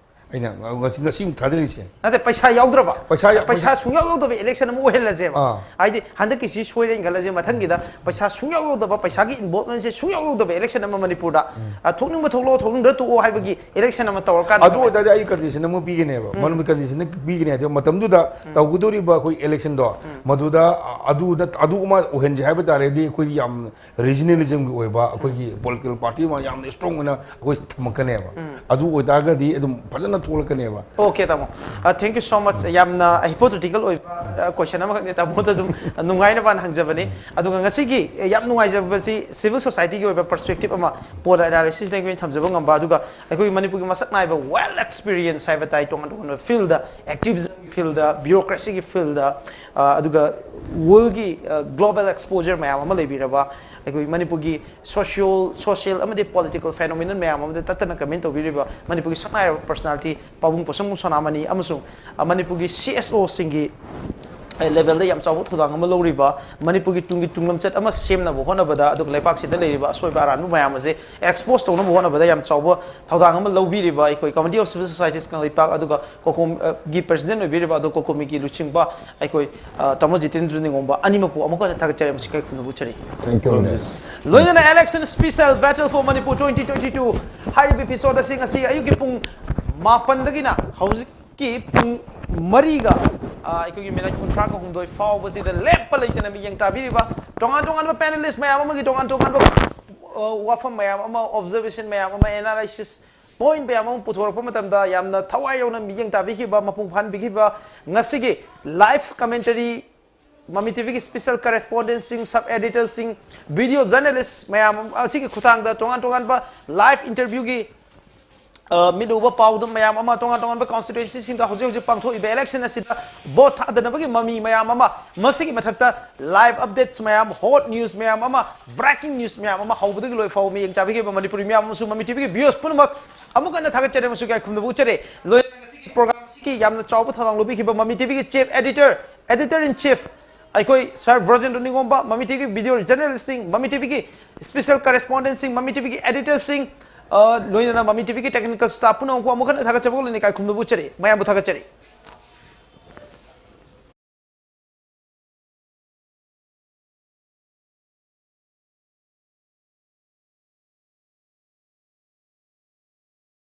ꯑꯩꯅ ꯉꯁꯤ ꯉꯁꯤ ꯑꯃꯨꯛ ꯊꯥꯗꯔꯤꯁꯦ꯫ ꯅꯠꯇꯦ, ꯄꯩꯁꯥ ꯌꯥꯎꯗ꯭ꯔꯕ? ꯄꯩꯁꯥ ꯌꯥꯎ- ꯄꯩꯁꯥ ꯁꯨꯡꯌꯥꯎ ꯌꯥꯎꯗꯕ election ꯑꯃ ꯑꯣꯏꯍꯜꯂꯁꯦꯕ꯫ ꯑꯥ꯫ ꯍꯥꯏꯗꯤ ꯍꯟꯗꯛꯀꯤꯁꯤ ꯁꯣꯏꯔꯦꯅ ꯈꯜꯂꯁꯦ, ꯃꯊꯪꯒꯤꯗ ꯄꯩꯁꯥ ꯁꯨꯡꯌꯥꯎ ꯌꯥꯎꯗꯕ, ꯄꯩꯁꯥꯒꯤ involvementꯁꯦ ꯁꯨꯡꯌꯥꯎ ꯌꯥꯎꯗꯕ election ꯑꯃ ꯃꯅꯤꯄꯨꯔꯗ, ꯑ, ꯊꯣꯛꯅꯤꯡꯕ ꯊꯣꯛꯂꯛꯑꯣ, ꯊꯣꯛꯅꯤꯡꯗ꯭ꯔ ꯇꯣꯛꯑꯣ ꯍꯥꯏꯕꯒꯤ election ꯑꯃ ꯇꯧꯔꯀꯥꯟꯗ ꯑꯗꯨ ꯑꯣꯏꯇꯥꯔꯗꯤ ꯑꯩ condition ꯑꯃ ꯄꯤꯒꯅꯦꯕ, ꯃꯅꯨꯡꯗ condition ꯄꯤꯒꯅꯤ꯫ ꯑꯗꯨ ꯃꯇꯝꯗꯨꯗ ꯇꯧꯒꯗꯧꯔꯤꯕ ꯑꯩꯈꯣꯏ electionꯗꯣ, ꯃꯗꯨꯗ ꯑꯗꯨꯗ ꯑꯗꯨ ꯑꯃ ꯑꯣꯏꯍꯟꯁꯦ ꯍꯥꯏꯕ ꯇꯥꯔꯒꯗꯤ ꯑꯩꯈꯣꯏ ꯌꯥꯝ regionalismꯒꯤ ꯑꯣꯏꯕ ꯑꯩꯈꯣꯏꯒꯤ political party ꯑꯃ ꯌꯥꯝꯅ strong ꯑꯣꯏꯅ ꯑꯩꯈꯣꯏ ꯊꯝꯃꯛꯀꯅꯦꯕ꯫ ꯑꯗꯨ ꯑꯣꯏꯇꯥꯔꯒꯗꯤ ꯑꯗꯨꯝ ꯐꯖꯅ ꯊꯣꯛꯂꯛꯀꯅꯦꯕ꯫ Okay, ꯇꯥꯃꯣ꯫ Uh, thank you so much. ꯌꯥꯝꯅ hypothetical ꯑꯣꯏꯕ, uh, question ꯑꯃꯈꯛꯅꯤ, ꯇꯥꯃꯣꯗ ꯑꯗꯨꯝ ꯅꯨꯡꯉꯥꯏꯅꯕꯅ ꯍꯪꯖꯕꯅꯤ꯫ ꯑꯗꯨꯒ ꯉꯁꯤꯒꯤ, uh, ꯌꯥꯝ ꯅꯨꯡꯉꯥꯏꯖꯕꯁꯤ civil societyꯒꯤ ꯑꯣꯏꯕ perspective ꯑꯃ, poll analysisꯇꯒꯤ ꯑꯣꯏꯅ ꯊꯝꯖꯕ ꯉꯝꯕ, ꯑꯗꯨꯒ ꯑꯩꯈꯣꯏ ꯃꯅꯤꯄꯨꯔꯒꯤ ꯃꯁꯛ ꯅꯥꯏꯕ well experience ꯍꯥꯏꯕ ꯇꯥꯏ, ꯇꯣꯉꯥꯟ ꯇꯣꯉꯥꯟꯕ fieldꯗ, activismꯒꯤ fieldꯗ, bureaucracyꯒꯤ fieldꯗ, uh, ꯑꯗꯨꯒ worldꯒꯤ, uh, global exposure ꯃꯌꯥꯝ ꯑꯃ ꯂꯩꯕꯤꯔꯕ, ꯑꯩꯈꯣꯏ ꯃꯅꯤꯄꯨꯔꯒꯤ social, social ꯑꯃꯗꯤ political phenomenon ꯃꯌꯥꯝ ꯑꯃꯗ ꯇꯠꯇꯅ comment ꯇꯧꯕꯤꯔꯤꯕ ꯃꯅꯤꯄꯨꯔꯒꯤ ꯁꯛ ꯅꯥꯏꯔꯕ personality ꯄꯥꯕꯨꯡ ꯄꯣꯠꯁꯪꯕꯝ ꯁꯣꯅꯥꯃꯅꯤ ꯑꯃꯁꯨꯡ, ꯑ, ꯃꯅꯤꯄꯨꯔꯒꯤ CSOꯁꯤꯡꯒꯤ, ꯑ, levelꯗ ꯌꯥꯝ ꯆꯥꯎꯕ ꯊꯧꯗꯥꯡ ꯑꯃ ꯂꯧꯔꯤꯕ, ꯃꯅꯤꯄꯨꯔꯒꯤ ꯇꯨꯡꯒꯤ ꯇꯨꯡꯂꯝꯆꯠ ꯑꯃ ꯁꯦꯝꯅꯕ ꯍꯣꯠꯅꯕꯗ, ꯑꯗꯨꯒ ꯂꯩꯄꯥꯛꯁꯤꯗ ꯂꯩꯔꯤꯕ ꯑꯁꯣꯏꯕ ꯑꯔꯥꯟꯕ ꯃꯌꯥꯝ ꯑꯁꯦ expose ꯇꯧꯅꯕ ꯍꯣꯠꯅꯕꯗ ꯌꯥꯝ ꯆꯥꯎꯕ ꯊꯧꯗꯥꯡ ꯑꯃ ꯂꯧꯕꯤꯔꯤꯕ ꯑꯩꯈꯣꯏ Committee of Civil Societies Kangleipak, ꯑꯗꯨꯒ COCOMI, ꯑ, ꯒꯤ president ꯑꯣꯏꯕꯤꯔꯤꯕ, ꯑꯗꯣ COCOMIꯒꯤ ꯂꯨꯆꯤꯡꯕ ꯑꯩꯈꯣꯏ, ꯑ, ꯇꯥꯃꯣ ꯖꯤꯇꯦꯟꯗ꯭ꯔ ꯅꯤꯉꯣꯝꯕ ꯑꯅꯤꯃꯛꯄꯨ ꯑꯃꯨꯛ ꯍꯟꯅ ꯊꯥꯒꯠꯆꯔꯤ ꯑꯃꯁꯨꯡ ꯏꯀꯥꯏ ꯈꯨꯝꯅꯕ ꯎꯠꯆꯔꯤ꯫ Thank you, miss. ꯂꯣꯏꯅꯅ Election Special Battle for Manipur twenty twenty-two ꯍꯥꯏꯔꯤꯕ episode ꯑꯁꯤ ꯉꯁꯤ ꯑꯌꯨꯛꯀꯤ ꯄꯨꯡ ꯃꯥꯄꯟꯗꯒꯤꯅ ꯍꯧꯖꯤꯛꯀꯤ ꯄꯨꯡ ꯃꯔꯤꯒ, ꯑ, ꯑꯩꯈꯣꯏꯒꯤ minute ꯀꯨꯟꯊ꯭ꯔꯥꯒ ꯍꯨꯝꯗꯣꯏ ꯐꯥꯎꯕꯁꯤꯗ ꯂꯦꯞꯄ ꯂꯩꯇꯅ ꯃꯤꯠꯌꯦꯡ ꯇꯥꯕꯤꯔꯤꯕ ꯇꯣꯉꯥꯟ ꯇꯣꯉꯥꯟꯕ panelist ꯃꯌꯥꯝ ꯑꯃꯒꯤ ꯇꯣꯉꯥꯟ ꯇꯣꯉꯥꯟꯕ, ꯑ, ꯋꯥꯐꯝ ꯃꯌꯥꯝ ꯑꯃ, observation ꯃꯌꯥꯝ ꯑꯃ, analysis point ꯃꯌꯥꯝ ꯑꯃ ꯄꯨꯊꯣꯔꯛꯄ ꯃꯇꯝꯗ ꯌꯥꯝꯅ ꯊꯋꯥꯏ ꯌꯥꯎꯅ ꯃꯤꯠꯌꯦꯡ ꯇꯥꯕꯤꯈꯤꯕ, ꯃꯄꯨꯡ ꯐꯥꯍꯟꯕꯤꯈꯤꯕ ꯉꯁꯤꯒꯤ live commentary ꯃꯃꯤ ꯇꯤꯚꯤꯒꯤ special correspondentꯁꯤꯡ, sub editorꯁꯤꯡ, video journalist ꯃꯌꯥꯝ ꯑꯁꯤꯒꯤ ꯈꯨꯠꯊꯥꯡꯗ ꯇꯣꯉꯥꯟ ꯇꯣꯉꯥꯟꯕ live interviewꯒꯤ, ꯑ, ꯃꯤꯠ ꯎꯕ ꯄꯥꯎꯗꯝ ꯃꯌꯥꯝ ꯑꯃ, ꯇꯣꯉꯥꯟ ꯇꯣꯉꯥꯟꯕ constituencyꯁꯤꯡꯗ ꯍꯧꯖꯤꯛ ꯍꯧꯖꯤꯛ ꯄꯥꯡꯊꯣꯛꯏꯕ election ꯑꯁꯤꯗ vote ꯊꯥꯗꯅꯕꯒꯤ ꯃꯃꯤ ꯃꯌꯥꯝ ꯑꯃ, ꯃꯁꯤꯒꯤ ꯃꯊꯛꯇ live updates ꯃꯌꯥꯝ, hot news ꯃꯌꯥꯝ ꯑꯃ, breaking news ꯃꯌꯥꯝ ꯑꯃ ꯍꯧꯕꯗꯒꯤ ꯂꯣꯏ ꯐꯥꯎꯕ ꯃꯤꯠꯌꯦꯡ ꯆꯥꯕꯤꯈꯤꯕ ꯃꯅꯤꯄꯨꯔꯤ ꯃꯤꯌꯥꯝ ꯑꯃꯁꯨꯡ ꯃꯃꯤ ꯇꯤꯚꯤꯒꯤ viewers ꯄꯨꯝꯅꯃꯛ ꯑꯃꯨꯛ ꯍꯟꯅ ꯊꯥꯒꯠꯆꯔꯤ ꯑꯃꯁꯨꯡ ꯏꯀꯥꯏ ꯈꯨꯝꯅꯕ ꯎꯠꯆꯔꯤ꯫ ꯂꯣꯏꯅꯅ ꯉꯁꯤꯒꯤ program ꯑꯁꯤꯒꯤ ꯌꯥꯝꯅ ꯆꯥꯎꯕ ꯊꯧꯗꯥꯡ ꯂꯧꯕꯤꯈꯤꯕ ꯃꯃꯤ ꯇꯤꯚꯤꯒꯤ chief editor, editor in chief ꯑꯩꯈꯣꯏ ꯁꯥꯔ ꯕ꯭ꯔꯣꯖꯦꯟꯗ꯭ꯔꯣ ꯅꯤꯉꯣꯝꯕ, ꯃꯃꯤ ꯇꯤꯚꯤꯒꯤ ꯚꯤꯗꯤꯑꯣ ꯖꯔꯅꯦꯂꯤꯁꯁꯤꯡ, ꯃꯃꯤ ꯇꯤꯚꯤꯒꯤ ꯁ꯭ꯄꯦꯁꯦꯜ ꯀꯔꯦꯁꯄꯣꯟꯗꯦꯟꯁꯤꯡ, ꯃꯃꯤ ꯇꯤꯚꯤꯒꯤ ꯑꯦꯗꯤꯇꯔꯁꯤꯡ, ꯑ, ꯂꯣꯏꯅꯅ ꯃꯃꯤ ꯇꯤꯚꯤꯒꯤ ꯇꯦꯛꯅꯤꯀꯦꯜ ꯁ꯭ꯇꯥꯐ ꯄꯨꯝꯅꯃꯛꯄꯨ ꯑꯃꯨꯛ ꯍꯟꯅ ꯊꯥꯒꯠꯆꯕꯒ ꯂꯣꯏꯅꯅ ꯏꯀꯥꯏ ꯈꯨꯝꯅꯕ ꯎꯠꯆꯔꯤ꯫ ꯃꯌꯥꯝꯕꯨ ꯊꯥꯒꯠꯆꯔꯤ꯫